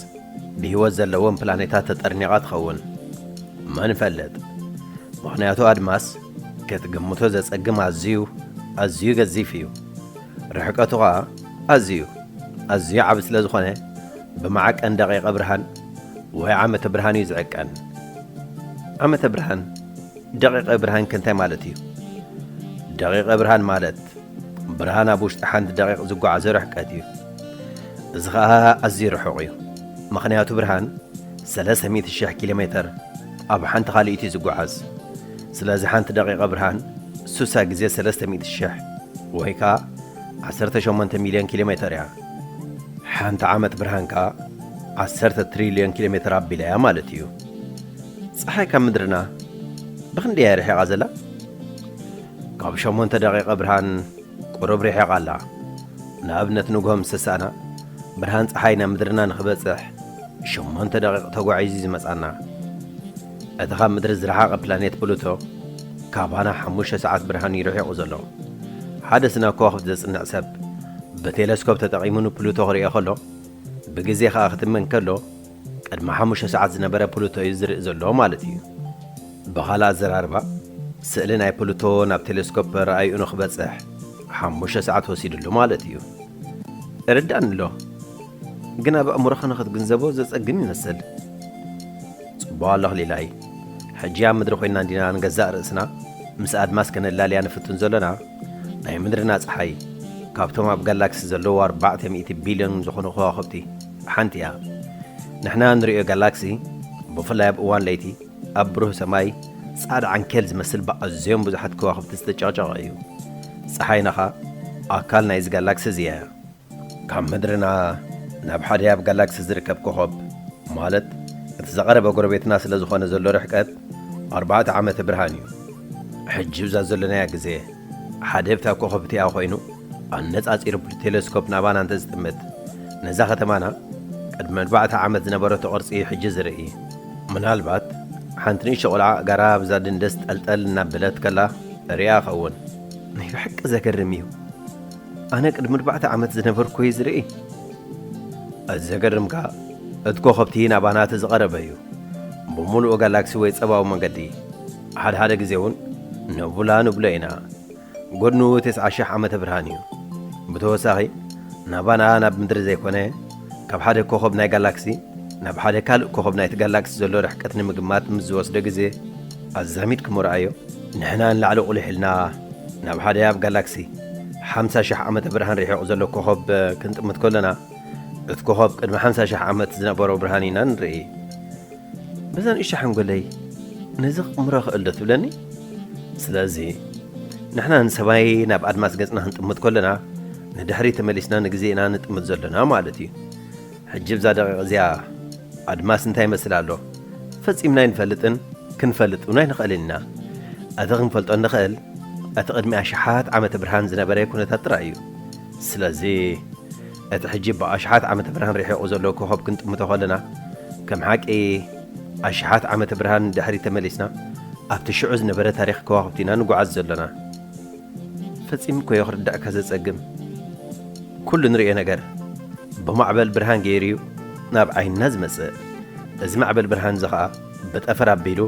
ብህይወት ዘለዎም ፕላኔታት ተጠርኒቓ ትኸውን። መን ይፈልጥ? ምኽንያቱ ኣድማስ ክትግምቶ ዘጸግም ኣዝዩ፣ ኣዝዩ ገዚፍ እዩ። ርሕቀቱ ኸኣ ኣዝዩ፣ ኣዝዩ ዓቢ ስለ ዝኾነ፣ ብመዓቀን ደቂቐ ብርሃን ወይ ዓመተ ብርሃን እዩ ዝዕቀን። ዓመተ ብርሃን፣ ደቂቐ ብርሃን ከ እንታይ ማለት እዩ? ደቂቐ ብርሃን ማለት፣ ብርሃን ኣብ ውሽጢ ሓንቲ ደቂቕ ዝጓዓዞ ርሕቀት እዩ። እዚ ኸኣ ኣዝዩ ርሑቕ እዩ። ምኽንያቱ ብርሃን ሰለስተ ሚእቲ ሽሕ ኪሎ ሜተር ኣብ ሓንቲ ካልኢት እዩ ዝጓዓዝ። ስለዚ ሓንቲ ደቂቐ ብርሃን ሱሳ ግዜ ሰለስተ ሚእቲ ሽሕ ወይ ከኣ ዓሰርተ ሸሞንተ ሚልዮን ኪሎ ሜተር እያ። ሓንቲ ዓመት ብርሃን ከኣ ዓሰርተ ትሪልዮን ኪሎ ሜተር ኣቢላ እያ ማለት እዩ። ጸሓይ ካብ ምድርና ብኽንደይ እያ ርሒቓ ዘላ? ካብ ሸሞንተ ደቂቐ ብርሃን ቁሩብ ርሒቓ ኣላ። ንኣብነት ንግሆ ምስ ተሳእና፣ ብርሃን ጸሓይ ናብ ምድርና ንኽበጽሕ ሸሞንተ ደቂቕ ተጓዒዙ እዩ ዝመጽኣና። እቲ ካብ ምድሪ ዝረሓቐ ፕላኔት ፕሉቶ ካባና ሓሙሽተ ሰዓት ብርሃን እዩ ርሒቑ ዘሎ። ሓደ ስነ ከዋኽብቲ ዘጽንዕ ሰብ ብቴለስኮፕ ተጠቒሙ ንፕሉቶ ክርእዮ ከሎ፣ ብግዜ ኸኣ ክትመን ከሎ፣ ቅድሚ ሓሙሽተ ሰዓት ዝነበረ ፕሉቶ እዩ ዝርኢ ዘሎ ማለት እዩ። ብኻልእ ኣዘራርባ፣ ስእሊ ናይ ፕሉቶ ናብ ቴሌስኮፕ ረኣይኡ ንኽበጽሕ ሓሙሽተ ሰዓት ወሲድሉ ማለት እዩ። እርዳእኒ ኣሎ፣ ግን ኣብ ኣእምሮኻ ንኽትግንዘቦ ዘጸግም ይመስል። ጽቡቕ ኣለኽ ሊላይ። ሕጂ ኣብ ምድሪ ኮይንና እንዲና ንገዛእ ርእስና ምስ ኣድማስ ከነላልያ ንፍትን ዘለና? ናይ ምድርና ጸሓይ ካብቶም ኣብ ጋላክሲ ዘለዉ ኣርባዕተ ሚእቲ ቢልዮን ዝኾኑ ከዋኽብቲ ሓንቲ እያ። ንሕና እንርእዮ ጋላክሲ ብፍላይ ኣብ እዋን ለይቲ ኣብ ብሩህ ሰማይ ጻዕዳ ዓንኬል ዝመስል ብኣዝዮም ብዙሓት ከዋኽብቲ ዝተጨቕጨቐ እዩ። ጸሓይና ኸኣ ኣካል ናይዚ ጋላክሲ እዚ እያ። ካብ ምድርና ናብ ሓደ ኣብ ጋላክሲ ዝርከብ ኮኾብ፣ ማለት እቲ ዝቐረበ ጎረቤትና ስለ ዝኾነ ዘሎ ርሕቀት ኣርባዕተ ዓመተ ብርሃን እዩ። ሕጂ ብዛ ዘለናያ ግዜ ሓደ ብታ ኮኾብ እቲኣ ኮይኑ ኣነጻጺሩ ብቴሌስኮፕ ናባና እንተ ዝጥምት፣ ነዛ ከተማና ቅድሚ ኣርባዕተ ዓመት ዝነበረቶ ቅርጺ እዩ ሕጂ ዝርኢ። ምናልባት ሓንቲ ንእሽቶ ቆልዓ ኣእጋራ ብዛ ድንደስ ጠልጠል እናበለት ከላ ሪኣ ኸውን። ናይ ብሓቂ ዘገርም እዩ። ኣነ ቅድሚ ኣርባዕተ ዓመት ዝነበርኩ እዩ ዝርኢ። እቲ ዘገርም ከኣ እቲ ኮኸብቲ ናባና እቲ ዝቐረበ እዩ። ብምሉኡ ጋላክሲ ወይ ጸባዊ መገዲ፣ ሓደ ሓደ ግዜ እውን ነቡላ ንብሎ ኢና። ጎድኑ ተስዓ ሽሕ ዓመተ ብርሃን እዩ። ብተወሳኺ፣ ናባና ናብ ምድሪ ዘይኮነ፣ ካብ ሓደ ኮኸብ ናይ ጋላክሲ ናብ ሓደ ካልእ ኮኸብ ናይቲ ጋላክሲ ዘሎ ርሕቀት ንምግማት ምስ ዝወስዶ ግዜ ኣዛሚድኩም ርኣዮ። ንሕና ንላዕሊ ቁሊሕ ኢልና ናብ ሓደ ኣብ ጋላክሲ ሓምሳ ሽሕ ዓመተ ብርሃን ርሒቑ ዘሎ ኮኸብ ክንጥምት ከለና፣ እቲ ኮኸብ ቅድሚ ሓምሳ ሽሕ ዓመት ዝነበሮ ብርሃን ኢና ንርኢ። በዛ ንእሽቶ ሓንጎለይ ነዚ ክቕምሮ ክእል ዶ ትብለኒ? ስለዚ ንሕና ንሰማይ ናብ ኣድማስ ገጽና ክንጥምት ከለና፣ ንድሕሪት ተመሊስና ንግዜ ኢና ንጥምት ዘሎና ማለት እዩ። ሕጂ ብዛ ደቂቕ እዚኣ ኣድማስ እንታይ ይመስል ኣሎ ፈጺምና ኣይንፈልጥን፣ ክንፈልጥ እውን ኣይንኽእልን ኢና። እቲ ክንፈልጦ እንኽእል እቲ ቅድሚ ኣሽሓት ዓመተ ብርሃን ዝነበረ ኩነታት ጥራይ እዩ። ስለዚ እቲ ሕጂ ብኣሽሓት ዓመተ ብርሃን ርሒቑ ዘሎ ኮኸብ ክንጥምቶ ከለና፣ ከም ሓቂ ኣሽሓት ዓመተ ብርሃን ንድሕሪት ተመሊስና ኣብቲ ሽዑ ዝነበረ ታሪኽ ከዋኽብቲ ኢና ንጓዓዝ ዘሎና። ፈጺሙ እኮ እዩ ክርዳእካ ዘጸግም። ኩሉ ንርእዮ ነገር ብማዕበል ብርሃን ገይሩ እዩ ናብ ዓይንና ዝመጽእ። እዚ ማዕበል ብርሃን እዚ ኸኣ ብጠፈር ኣቢሉ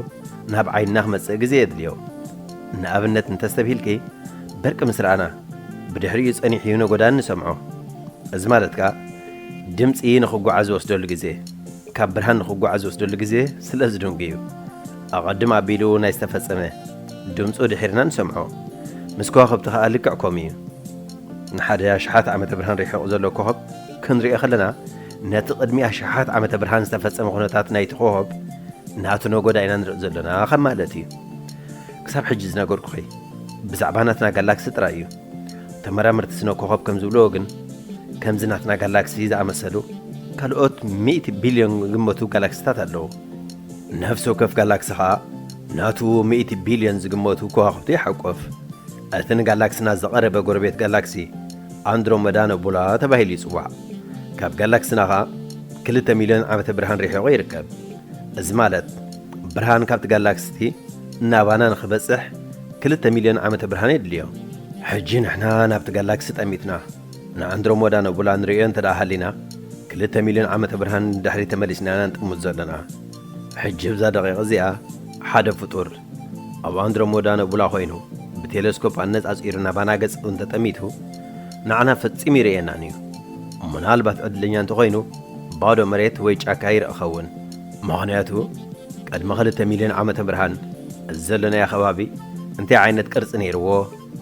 ናብ ዓይንና ክመጽእ ግዜ የድልዮ። ንኣብነት እንተስተብሂልኪ፣ በርቂ ምስ ረኣና ብድሕሪኡ ጸኒሑ እዩ ነጎዳ እንሰምዖ። እዚ ማለት ከኣ ድምጺ ንኽጓዓዝ ዝወስደሉ ግዜ ካብ ብርሃን ንኽጓዓዝ ዝወስደሉ ግዜ ስለ ዝድንጉ እዩ። ኣቐድም ኣቢሉ ናይ ዝተፈጸመ ድምጹ ድሒርና ንሰምዖ። ምስ ከዋኽብቲ ኸኣ ልክዕ ከምኡ እዩ። ንሓደ ኣሽሓት ዓመተ ብርሃን ርሒቑ ዘሎ ኮኸብ ክንሪኦ ከለና፣ ነቲ ቅድሚ ኣሽሓት ዓመተ ብርሃን ዝተፈጸመ ኩነታት ናይቲ ኮኸብ ናቱ ነጎዳ ኢና ንርኢ ዘሎና ከም ማለት እዩ። ክሳብ ሕጂ ዝነገርኩኺ ብዛዕባ ናትና ጋላክሲ ጥራይ እዩ። ተመራመርቲ ስነ ኮኸብ ከም ዝብልዎ ግን፣ ከምዚ ናትና ጋላክሲ ዝኣመሰሉ ካልኦት ሚእቲ ቢልዮን ዝግመቱ ጋላክሲታት ኣለዉ። ነፍሲ ወከፍ ጋላክሲ ኸኣ ናቱ ሚእቲ ቢልዮን ዝግመቱ ከዋኽብቲ ይሓቁፍ። እቲ ንጋላክስና ዝቐረበ ጎረቤት ጋላክሲ ኣንድሮመዳ ነቡላ ተባሂሉ ይጽዋዕ። ካብ ጋላክስና ኸኣ ክልተ ሚልዮን ዓመተ ብርሃን ርሒቑ ይርከብ። እዚ ማለት ብርሃን ካብቲ ጋላክሲቲ ናባና ንኽበጽሕ ክልተ ሚልዮን ዓመተ ብርሃን የድልዮ። ሕጂ ንሕና ናብቲ ጋላክሲ ጠሚትና ንኣንድሮሞዳ ነቡላ ንርእዮ እንተ ደኣ ሃሊና፣ ክልተ ሚልዮን ዓመተ ብርሃን ንድሕሪት ተመሊስና ኢና ንጥምት ዘሎና። ሕጂ ብዛ ደቂቕ እዚኣ ሓደ ፍጡር ኣብ ኣንድሮሞዳ ነቡላ ኮይኑ ብቴለስኮፕ ኣነጻጺሩ ናባና ገጹ እንተጠሚቱ ንዓና ፈጺሙ ይርእየናን እዩ። ምናልባት ዕድለኛ እንተኾይኑ ባዶ መሬት ወይ ጫካ ይርኢ ኸውን። ምኽንያቱ ቅድሚ ክልተ ሚልዮን ዓመተ ብርሃን እዚ ዘሎናዮ ከባቢ እንታይ ዓይነት ቅርጺ ነይርዎ፣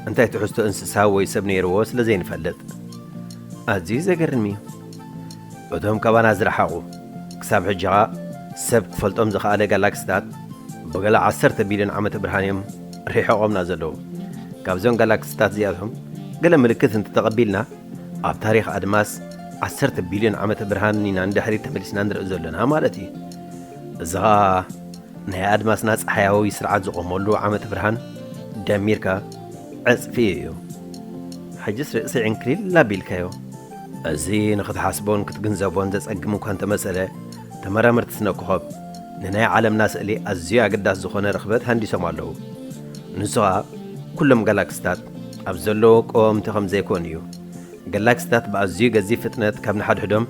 እንታይ ትሕዝቶ እንስሳ ወይ ሰብ ነይርዎ ስለ ዘይንፈልጥ። ኣዝዩ ዘገርም እዩ። እቶም ካባና ዝረሓቑ ክሳብ ሕጂ ኸኣ ሰብ ክፈልጦም ዝኸኣለ ጋላክሲታት ብገለ ዓሰርተ ቢልዮን ዓመተ ብርሃን እዮም ርሒቖምና ዘለዉ። ካብዞም ጋላክሲታት እዚኣቶም ገለ ምልክት እንተተቐቢልና ኣብ ታሪኽ ኣድማስ ዓሰርተ ቢልዮን ዓመተ ብርሃን ኢና ንድሕሪት ተመሊስና ንርኢ ዘሎና ማለት እዩ። እዚ ኸኣ ናይ ኣድማስና ጸሓያዊ ስርዓት ዝቖመሉ ዓመተ ብርሃን ደሚርካ ዕጽፊ እዩ። ሕጅስ ርእሲ ዕንክሊል ኣቢልካዮ። እዚ ንኽትሓስቦን ክትግንዘቦን ዘጸግም እኳ እንተመሰለ፣ ተመራመርቲ ስነ ኮኸብ ንናይ ዓለምና ስእሊ ኣዝዩ ኣገዳሲ ዝኾነ ርኽበት ሃንዲሶም ኣለዉ። ንሱ ኸኣ ኩሎም ጋላክሲታት ኣብ ዘለዎ ቀወምቲ ከም ዘይኮኑ እዩ። ጋላክሲታት ብኣዝዩ ገዚፍ ፍጥነት ካብ ንሓድሕዶም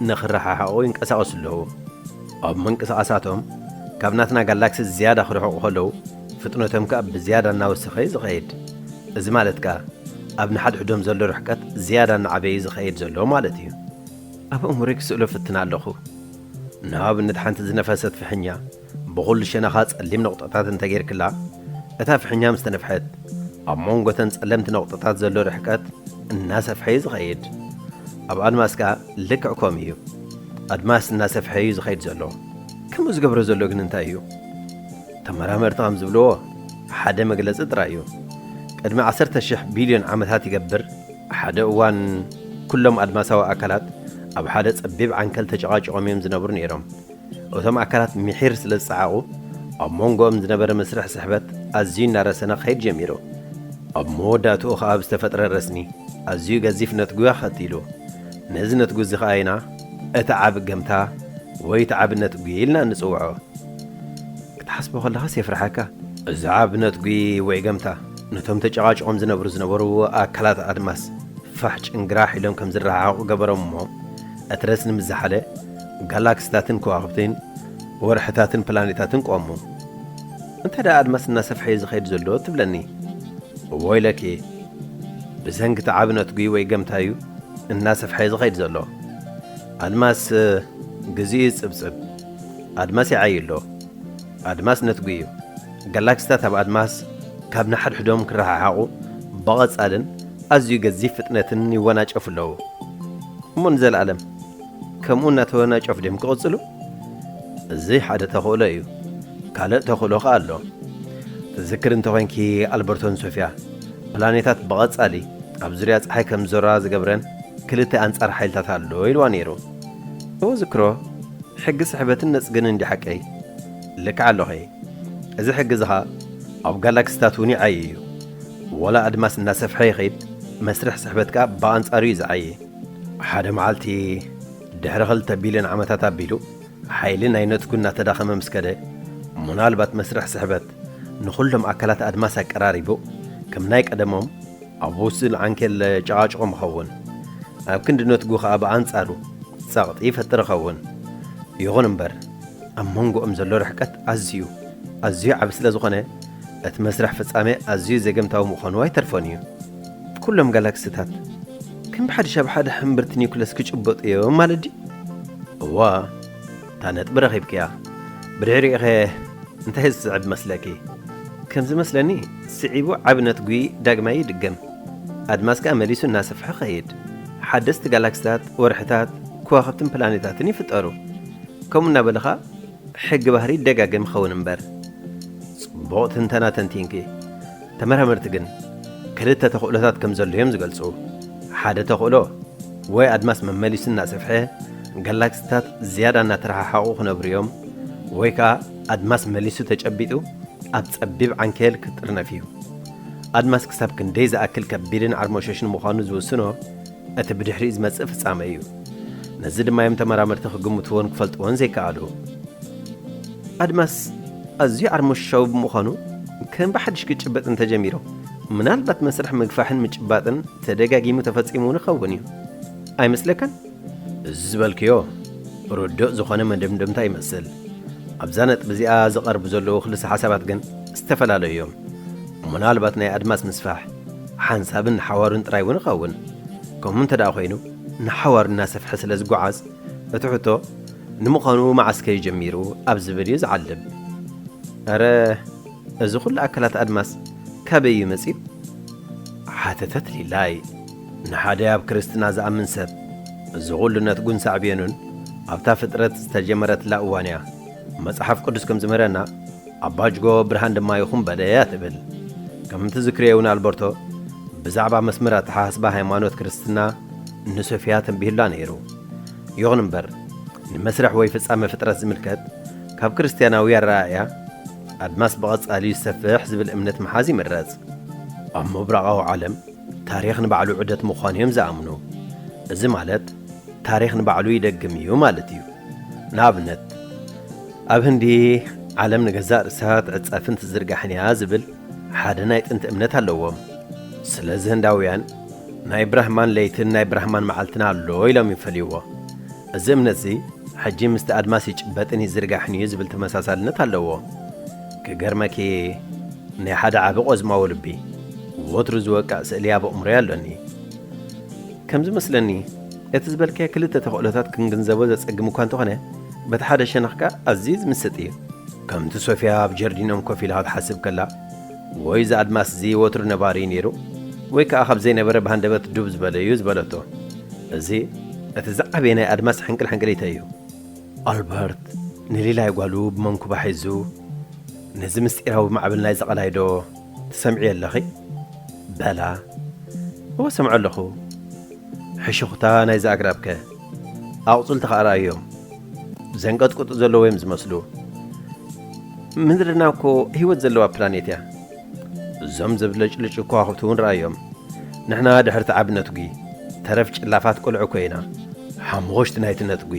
ንኽረሓሓቑ ይንቀሳቐሱ ኣለዉ። ኣብ ምንቅስቓሳቶም ካብ ናትና ጋላክሲ ዝያዳ ክርሕቑ ከለዉ፣ ፍጥነቶም ከኣ ብዝያዳ እናወሰኸ እዩ ዝኸይድ። እዚ ማለት ከኣ ኣብ ንሓድሕዶም ዘሎ ርሕቀት ዝያዳ እናዓበየ ዝኸይድ ዘሎ ማለት እዩ። ኣብ ኣእምሮይ ክስእሎ ፍትን ኣለኹ። ንኣብነት ሓንቲ ዝነፈሰት ፍሕኛ ብኹሉ ሸነኻ ጸሊም ነቑጣታት እንተጌርክላ፣ እታ ፍሕኛ ምስ ተነፍሐት ኣብ መንጎ እተን ጸለምቲ ነቑጣታት ዘሎ ርሕቀት እናሰፍሐ እዩ ዝኸይድ። ኣብ ኣድማስ ከኣ ልክዕ ከምኡ እዩ። ኣድማስ እናሰፍሐ እዩ ዝኸይድ ዘሎ። ከምኡ ዝገብሮ ዘሎ ግን እንታይ እዩ? ተመራመርቲ ከም ዝብልዎ ሓደ መግለጺ ጥራይ እዩ። ቅድሚ ዓሰርተ ሽሕ ቢልዮን ዓመታት ይገብር ሓደ እዋን ኩሎም ኣድማሳዊ ኣካላት ኣብ ሓደ ጸቢብ ዓንከል ተጨቓጪቖም እዮም ዝነብሩ ነይሮም። እቶም ኣካላት ምሒር ስለ ዝጸዓቑ ኣብ መንጎኦም ዝነበረ መስርሕ ስሕበት ኣዝዩ እናረሰነ ክኸይድ ጀሚሩ። ኣብ መወዳእትኡ ኸኣ ብዝተፈጥረ ረስኒ ኣዝዩ ገዚፍ ነትጒ ኣኸቲሉ። ነዚ ነትጒ እዚ ኸኣ ኢና እቲ ዓቢ ገምታ ወይ እቲ ዓቢ ነትጒ ኢልና እንጽውዖ። ክትሓስቦ ከለኻስ የፍርሓካ። እዚ ዓቢ ነትጒ ወይ ገምታ ነቶም ተጨቓጭቖም ዝነብሩ ዝነበሩ ኣካላት ኣድማስ ፋሕ ጭንግራሕ ኢሎም ከም ዝረሓሓቑ ገበሮም እሞ፣ እቲ ረስኒ ምስ ዝሓለ፣ ጋላክሲታትን ከዋኽብትን ወርሕታትን ፕላኔታትን ቆሙ። እንታይ ደኣ ኣድማስ እናሰፍሐ እዩ ዝኸይድ ዘሎ ትብለኒ? ወይለኪ፣ ብሰንኪ እቲ ዓቢ ነትጒ ወይ ገምታ እዩ እናሰፍሐ ዝኸይድ ዘሎ። ኣድማስ፣ እ፣ ግዜኡ ይጽብጽብ። ኣድማስ ይዓዪ ኣሎ። ኣድማስ ነትጒ እዩ። ጋላክሲታት ኣብ ኣድማስ ካብ ንሓድሕዶም ክረሓሓቑ ብቐጻልን ኣዝዩ ገዚፍ ፍጥነትን ይወናጨፉ ኣለዉ። እሞ ንዘለኣለም ከምኡ እናተወናጨፉ ድዮም ክቕጽሉ? እዚ ሓደ ተኽእሎ እዩ። ካልእ ተኽእሎ ኸኣ ኣሎ። ትዝክር እንተኾይንኪ ኣልበርቶን ሶፊያ፣ ፕላኔታት ብቐጻሊ ኣብ ዙርያ ጸሓይ ከም ዞራ ዝገብረን ክልተ ኣንጻር ሓይልታት ኣሎ ኢልዋ ነይሩ። እወ ዝክሮ፣ ሕጊ ስሕበትን ነጽግን እንዲ ሓቀይ። ልክዕ ኣለኺ። እዚ ሕጊ እዚ ኸኣ ኣብ ጋላክሲታት እውን ይዓዪ እዩ። ወላ ኣድማስ እናሰፍሐ ይኸይድ፣ መስርሕ ስሕበት ከኣ ብኣንጻሩ እዩ ዝዓዪ። ሓደ መዓልቲ ድሕሪ ክልተ ቢልዮን ዓመታት ኣቢሉ ሓይሊ ናይ ነትጉ እናተዳኸመ ምስ ከደ፣ ምናልባት መስርሕ ስሕበት ንኹሎም ኣካላት ኣድማስ ኣቀራሪቡ፣ ከም ናይ ቀደሞም ኣብ ውሱን ዓንኬል ጨቓጭቖም ይኸውን። ኣብ ክንዲ ነትጉ ኸኣ ብኣንጻሩ ጸቕጢ ይፈጥር ይኸውን። ይኹን እምበር፣ ኣብ መንጎኦም ዘሎ ርሕቀት ኣዝዩ፣ ኣዝዩ ዓቢ ስለ ዝኾነ፣ እቲ መስርሕ ፍጻሜ ኣዝዩ ዘገምታዊ ምዃኑ ኣይተርፎን እዩ። ኩሎም ጋላክሲታት ከም ብሓድሽ ኣብ ሓደ ሕምብርቲ ኒውክለስ ክጭበጡ እዮም ማለት ድዩ? እዋ፣ እታ ነጥቢ ረኺብክያ። ብድሕሪኡኸ እንታይ ዝስዕብ መስለኪ? ከም ዝመስለኒ፣ ስዒቡ ዓቢ ነትጒ ዳግማይ ይድገም። ኣድማስ ከኣ መሊሱ እናሰፍሐ ኸይድ። ሓደስቲ ጋላክሲታት፣ ወርሕታት፣ ከዋኽብትን ፕላኔታትን ይፍጠሩ። ከምኡ እናበለ ኸኣ ሕጊ ባህሪ ይደጋገም ይኸውን እምበር። ጽቡቕ ትንተና ተንቲንኪ። ተመራመርቲ ግን ክልተ ተኽእሎታት ከም ዘሎ እዮም ዝገልጹ። ሓደ ተኽእሎ፣ ወይ ኣድማስ መመሊሱ እናሰፍሐ፣ ጋላክሲታት ዝያዳ እናተረሓሓቑ ክነብሩ እዮም፣ ወይ ከኣ ኣድማስ መሊሱ ተጨቢጡ ኣብ ጸቢብ ዓንኬል ክጥርነፍ እዩ። ኣድማስ ክሳብ ክንደይ ዝኣክል ከቢድን ዓርሞሸሽን ምዃኑ ዝውስኖ እቲ ብድሕሪኡ ዝመጽእ ፍጻመ እዩ። ነዚ ድማ እዮም ተመራመርቲ ክግምትዎን ክፈልጥዎን ዘይከኣሉ። ኣድማስ ኣዝዩ ዓርሞሸሻዊ ብምዃኑ፣ ከም ብሓድሽ ክጭበጥ እንተጀሚሩ፣ ምናልባት መስርሕ ምግፋሕን ምጭባጥን ተደጋጊሙ ተፈጺሙ እውን ይኸውን እዩ። ኣይመስለካን? እዚ ዝበልክዮ ርዱእ ዝኾነ መደምደምታ ይመስል። ኣብዛ ነጥቢ እዚኣ ዝቐርቡ ዘለዉ ክልተ ሓሳባት ግን ዝተፈላለዩ እዮም። ምናልባት ናይ ኣድማስ ምስፋሕ ሓንሳብን ንሓዋሩን ጥራይ እውን ይኸውን። ከምኡ እንተ ደኣ ኮይኑ፣ ንሓዋሩ እናሰፍሐ ስለ ዝጓዓዝ፣ እቲ ሕቶ ንምዃኑ መዓስ ከዩ ጀሚሩ ኣብ ዝብል እዩ ዝዓልብ። እረ፣ እዚ ኹሉ ኣካላት ኣድማስ ካበይ እዩ መጺኡ? ሓተተት ሊላይ። ንሓደ ኣብ ክርስትና ዝኣምን ሰብ፣ እዚ ኹሉ ነትጉን ሳዕቤኑን ኣብታ ፍጥረት ዝተጀመረትላ እዋን እያ። መጽሓፍ ቅዱስ ከም ዝምህረና፣ ኣባጅጎ ብርሃን ድማ ይኹን በለ እያ ትብል። ከም ትዝክርዮ እውን ኣልበርቶ፣ ብዛዕባ መስመር ኣተሓሳስባ ሃይማኖት ክርስትና ንሶፊያ ተንቢሁላ ነይሩ። ይኹን እምበር፣ ንመስርሕ ወይ ፍጻመ ፍጥረት ዝምልከት፣ ካብ ክርስትያናዊ ኣረኣእያ፣ ኣድማስ ብቐጻሊ ይሰፍሕ ዝብል እምነት ምሓዝ ይምረጽ። ኣብ ምብራቓዊ ዓለም፣ ታሪኽ ንባዕሉ ዑደት ምዃኑ እዮም ዝኣምኑ። እዚ ማለት፣ ታሪኽ ንባዕሉ ይደግም እዩ ማለት እዩ። ንኣብነት፣ ኣብ ህንዲ፣ ዓለም ንገዛእ ርእሳ ትዕጸፍን ትዝርጋሕን እያ ዝብል ሓደ ናይ ጥንቲ እምነት ኣለዎም። ስለዚ ህንዳውያን፣ ናይ ብራህማን ለይትን ናይ ብራህማን መዓልትን ኣሎ ኢሎም ይፈልይዎ። እዚ እምነትዚ፣ ሕጂ ምስቲ ኣድማስ ይጭበጥን ይዝርጋሕን እዩ ዝብል ተመሳሳልነት ኣለዎ። ክገርመኪ፣ ናይ ሓደ ዓቢ ቆዝማዊ ልቢ፣ ወትሩ ዝወቅዕ ስእሊ ኣብ ኣእምሮይ ኣሎኒ። ከም ዝመስለኒ፣ እቲ ዝበልካዮ ክልተ ተኽእሎታት ክንግንዘቦ ዘጸግም እኳ እንተኾነ፣ በቲ ሓደ ሸነኽ ከኣ ኣዝዩ ዝምስጥ እዩ። ከምቲ ሶፊያ ኣብ ጀርዲኖም ኮፍ ኢላ ክትሓስብ ከላ፣ ወይ እዚ ኣድማስ እዚ ወትሩ ነባሪ እዩ ነይሩ፣ ወይ ከኣ ካብ ዘይነበረ ብሃንደበት ዱብ ዝበለ እዩ ዝበለቶ። እዚ እቲ ዝዓበየ ናይ ኣድማስ ሕንቅልሕንቅሊተይ እዩ። ኣልበርት ንሊላይ ጓሉ ብመንኩባ ሒዙ፣ ነዚ ምስጢራዊ ማዕበል ናይዚ ቀላይ ዶ ትሰምዕዮ ኣለኺ? በላ። እወ፣ እሰምዖ ኣለኹ። ሕሹኽታ ናይዚ ኣግራብከ? ኣቑጽልቲ ኸኣ ረኣዮም። ዘንቀጥቅጡ ዘለዉ እዮም ዝመስሉ። ምድርና እኮ ህይወት ዘለዋ ፕላኔት እያ። እዞም ዘብለጭልጭ ከዋኽብቲ እውን ረኣዮም። ንሕና ድሕርቲ ዓቢ ነትጒ፣ ተረፍ ጭላፋት ቆልዑ እኮ ኢና። ሓሙኽሽቲ ናይቲ ነትጒ።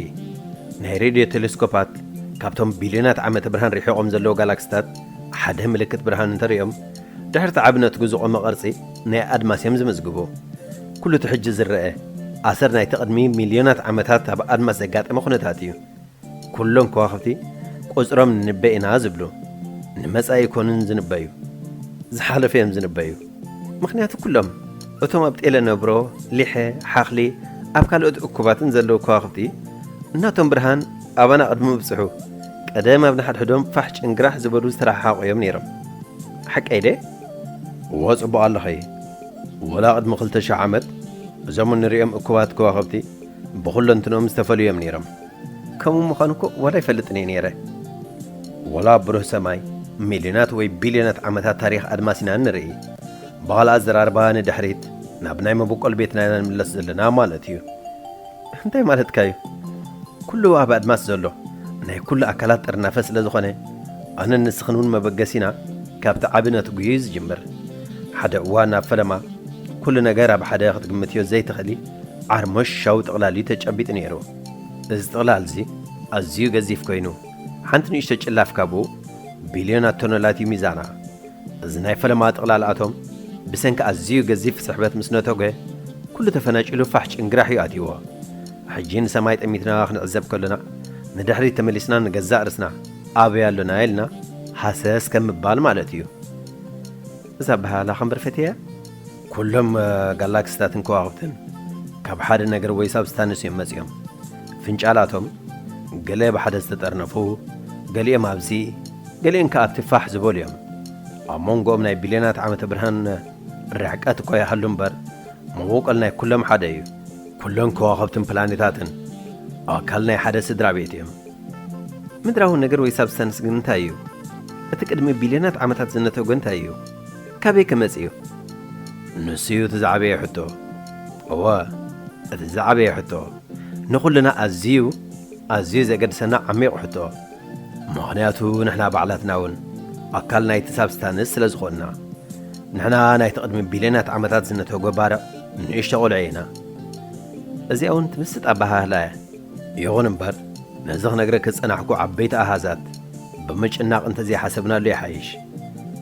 ናይ ሬድዮ ቴሌስኮፓት ካብቶም ቢልዮናት ዓመተ ብርሃን ርሒቖም ዘለዉ ጋላክሲታት ሓደ ምልክት ብርሃን እንተርእዮም፣ ድሕርቲ ዓቢ ነትጒ ዝቖመ ቅርጺ ናይ ኣድማስ እዮም ዝምዝግቡ። ኩሉ እቲ ሕጂ ዝረአ ኣሰር ናይቲ ቅድሚ ሚልዮናት ዓመታት ኣብ ኣድማስ ዘጋጠመ ኩነታት እዩ። ኩሎም ከዋኽብቲ ቁጽሮም ንንበ ኢና ዝብሉ፣ ንመጻኢ ኣይኮኑን ዝንበዩ፣ ዝሓለፈ እዮም ዝንበዩ። ምኽንያቱ ኩሎም እቶም ኣብ ጤለ ነብሮ፣ ሊሐ፣ ሓኽሊ፣ ኣብ ካልኦት እኩባትን ዘለዉ ከዋኽብቲ እናቶም ብርሃን ኣባና ቅድሚ ምብጽሑ ቀደም ኣብ ንሓድሕዶም ፋሕ ጭንግራሕ ዝበሉ ዝተረሓሓቑ እዮም ነይሮም። ሓቀይ ደ? እወ፣ ጽቡቕ ኣለኺ። ወላ ቅድሚ ክልተ ሽሕ ዓመት እዞም እንሪኦም እኩባት ከዋኽብቲ ብኹለንትንኦም ዝተፈልዩ እዮም ነይሮም። ከምኡ ምዃኑ እኮ ዋላ ኣይፈልጥን እየ ነይረ። ወላ ኣብ ብሩህ ሰማይ ሚልዮናት ወይ ቢልዮናት ዓመታት ታሪኽ ኣድማስ ኢና ንርኢ። ብኻልእ ኣዘራርባ ንድሕሪት ናብ ናይ መበቆል ቤትና ኢና ንምለስ ዘለና ማለት እዩ። እንታይ ማለትካ እዩ? ኩሉ ኣብ ኣድማስ ዘሎ ናይ ኩሉ ኣካላት ጥርናፈ ስለ ዝኾነ፣ ኣነን ንስኽን እውን መበገሲና ካብቲ ዓቢ ነትጒ እዩ ዝጅምር። ሓደ እዋን ኣብ ፈለማ ኩሉ ነገር ኣብ ሓደ ክትግምትዮ ዘይትኽእሊ ዓርሞሻዊ ጥቕላል እዩ ተጨቢጡ ነይሩ። እዚ ጥቕላል እዚ ኣዝዩ ገዚፍ ኮይኑ፣ ሓንቲ ንእሽቶ ጭላፍ ካብኡ ቢልዮናት ቶኖላት እዩ ሚዛና። እዚ ናይ ፈለማ ጥቕላል ኣቶም ብሰንኪ ኣዝዩ ገዚፍ ስሕበት ምስ ነተጎ፣ ኩሉ ተፈናጭሉ ፋሕ ጭንግራሕ እዩ ኣትይዎ። ሕጂ ንሰማይ ጠሚትና ክንዕዘብ ከሎና፣ ንድሕሪት ተመሊስና ንገዛእ ርእስና ኣበይ ኣሎና ኢልና ሃሰስ ከም ምባል ማለት እዩ። እዛ ኣበሃህላ ከንበር ፈትየያ። ኩሎም እ፣ ጋላክሲታትን ከዋኽብትን ካብ ሓደ ነገር ወይ ሳብስታንስ እዮም መጺኦም። ፍንጫላቶም ገለ ብሓደ ዝተጠርነፉ፣ ገሊኦም ኣብዚ፣ ገሊኦም ከኣ ኣብቲ ፋሕ ዝበሉ እዮም። ኣብ መንጎኦም ናይ ቢልዮናት ዓመተ ብርሃን ርሕቀት እኳ ይሃሉ እምበር፣ መበቆል ናይ ኩሎም ሓደ እዩ። ኩሎም ከዋኽብትን ፕላኔታትን ኣካል ናይ ሓደ ስድራ ቤት እዮም። ምድራዊ ነገር ወይ ሳብስታንስ ግን እንታይ እዩ? እቲ ቅድሚ ቢልዮናት ዓመታት ዝነተጎ እንታይ እዩ? ካበይ ከ መጺኡ? ንሱ እዩ እቲ ዝዓበየ ሕቶ። እወ፣ እቲ ዝዓበየ ሕቶ። ንኹልና ኣዝዩ፣ ኣዝዩ ዘገድሰና ዓሚቕ ሕቶ። ምኽንያቱ ንሕና ባዕላትና እውን ኣካል ናይቲ ሳብስታንስ ስለ ዝኾንና። ንሕና ናይቲ ቅድሚ ቢልዮናት ዓመታት ዝነተጎ ባርዕ ንእሽቶ ቆልዑ ኢና። እዚኣ እውን ትምስጥ ኣበሃህላ እያ። ይኹን እምበር፣ ነዚ ክነግረኪ ዝጸናሕኩ ዓበይቲ ኣሃዛት ብምጭናቕ እንተዘይሓሰብናሉ ይሓይሽ።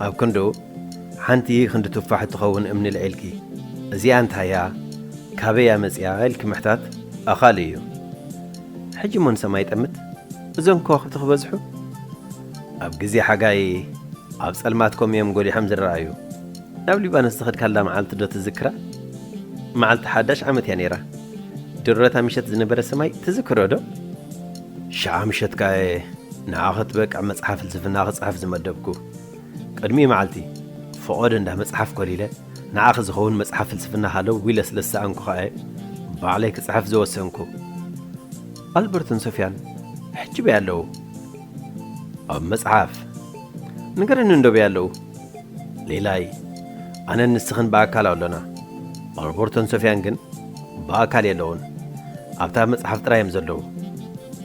ኣብ ክንድኡ፣ ሓንቲ ክንዲ ቱፋሕ እትኸውን እምኒ ልዒልኪ፣ እዚኣ እንታይ እያ? ካበይ እያ መጺኣ? ኢልኪ ምሕታት ኣኻሊ እዩ። ሕጂ እሞ ንሰማይ ጠምት፣ እዞም ከዋኽብቲ ክበዝሑ። ኣብ ግዜ ሓጋይ ኣብ ጸልማት ኮም እዮም ጎሊሖም ዝረኣዩ። ናብ ሊባኖስ ዝኸድካላ መዓልቲ ዶ ትዝክራ? መዓልቲ ሓዳሽ ዓመት እያ ነይራ። ድሮታ ምሸት ዝነበረ ሰማይ ትዝክሮ ዶ? ሽዓ ምሸት ከኣ እየ ንዓኺ ትበቅዕ መጽሓፍ ፍልስፍና ክጽሕፍ ዝመደብኩ። ቅድሚ መዓልቲ፣ ፈቐዶ እንዳ መጽሓፍ ኮሊለ፣ ንዓኺ ዝኸውን መጽሓፍ ፍልስፍና ሃለው ኢለ ስለ ዝሰኣንኩ ከኣ እየ ባዕለይ ክጽሕፍ ዝወሰንኩ። ኣልበርቶን ሶፍያን ሕጂ በይ ኣለዉ? ኣብ መጽሓፍ። ንገረኒ እንዶ በይ ኣለዉ? ሌላይ፣ ኣነን ንስኽን ብኣካል ኣሎና። ኣልበርቶን ሶፍያን ግን ብኣካል የለዉን። ኣብታ መጽሓፍ ጥራይ እዮም ዘለዉ።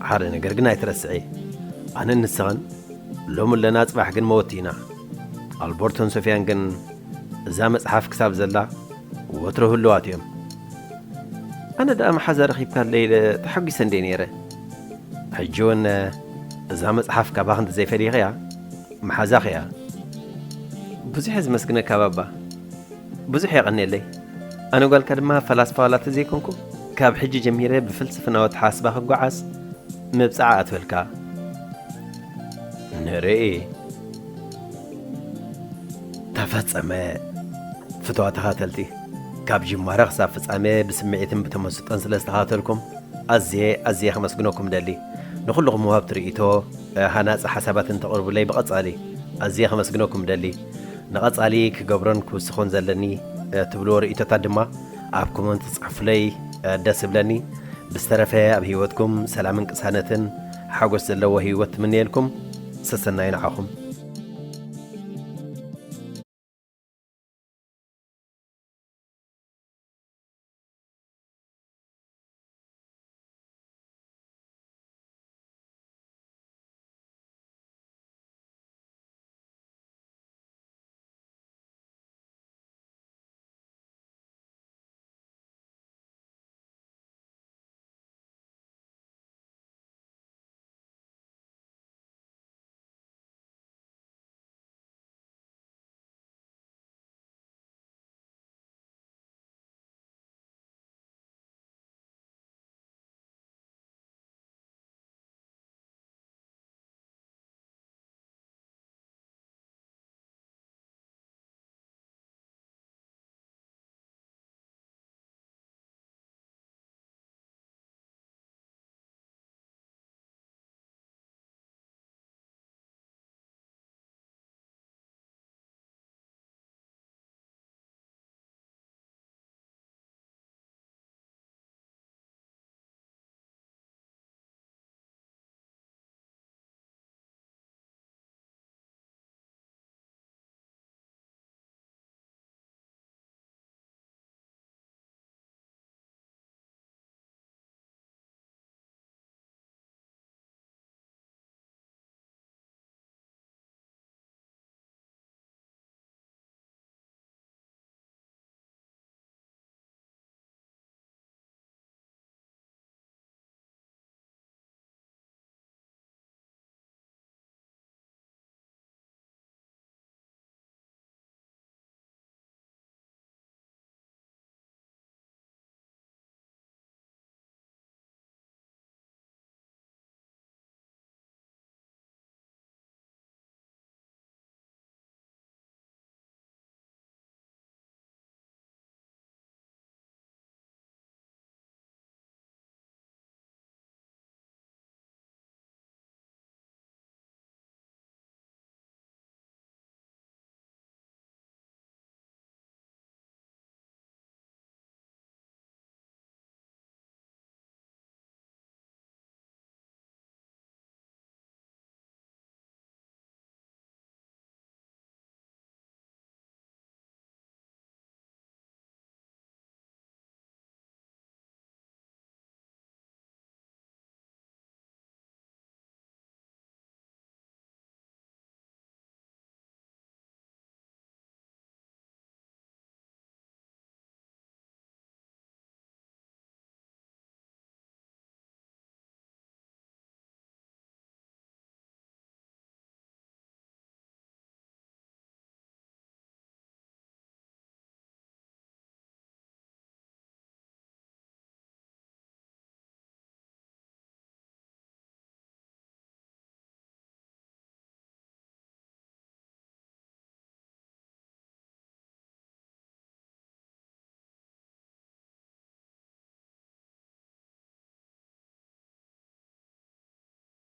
ሓደ ነገር ግን ኣይትረስዒ። ኣነን ንስኽን ሎሚ ኣለና፣ ጽባሕ ግን መወቲ ኢና። ኣልበርቶን ሶፍያን ግን እዛ መጽሓፍ ክሳብ ዘላ ወትሮ ህሉዋት እዮም። ኣነ ደኣ መሓዛ ረኺብካለይ ኢለ ተሓጒሰ እንድየ ነይረ። ሕጂ እውን እዛ መጽሓፍ ካባኺ እንተዘይፈሊኽያ መሓዛኺ እያ። ብዙሕ እየ ዝመስግነካ ባባ። ብዙሕ የቐንየለይ። ኣነ ጓልካ ድማ ፈላስፋ ዋላ ተዘይኮንኩ፣ ካብ ሕጂ ጀሚረ ብፍልስፍናዊ ኣተሓሳስባ ክጓዓዝ ምብጻዕ ኣትበልካ። ንርኢ። ተፈጸመ። ፍትዋ ተኻተልቲ፣ ካብ ጅማረ ክሳብ ፍጻሜ ብስምዒትን ብተመስጦን ስለ ዝተኻተልኩም ኣዝየ ኣዝየ ከመስግነኩም ደሊ። ንኹልኹም ወሃብቲ ርእይቶ፣ ሃናጺ ሓሳባትን ተቕርቡለይ ብቐጻሊ ኣዝየ ከመስግነኩም ደሊ። ንቐጻሊ ክገብሮን ክውስኾን ዘለኒ ትብልዎ ርእይቶታት ድማ ኣብ ኮመንት ጽሕፉለይ፣ ደስ ይብለኒ። ብዝተረፈ ኣብ ህይወትኩም ሰላምን ቅሳነትን ሓጎስ ዘለዎ ህይወት ትምነየልኩም። ሰሰናዩ ንዓኹም።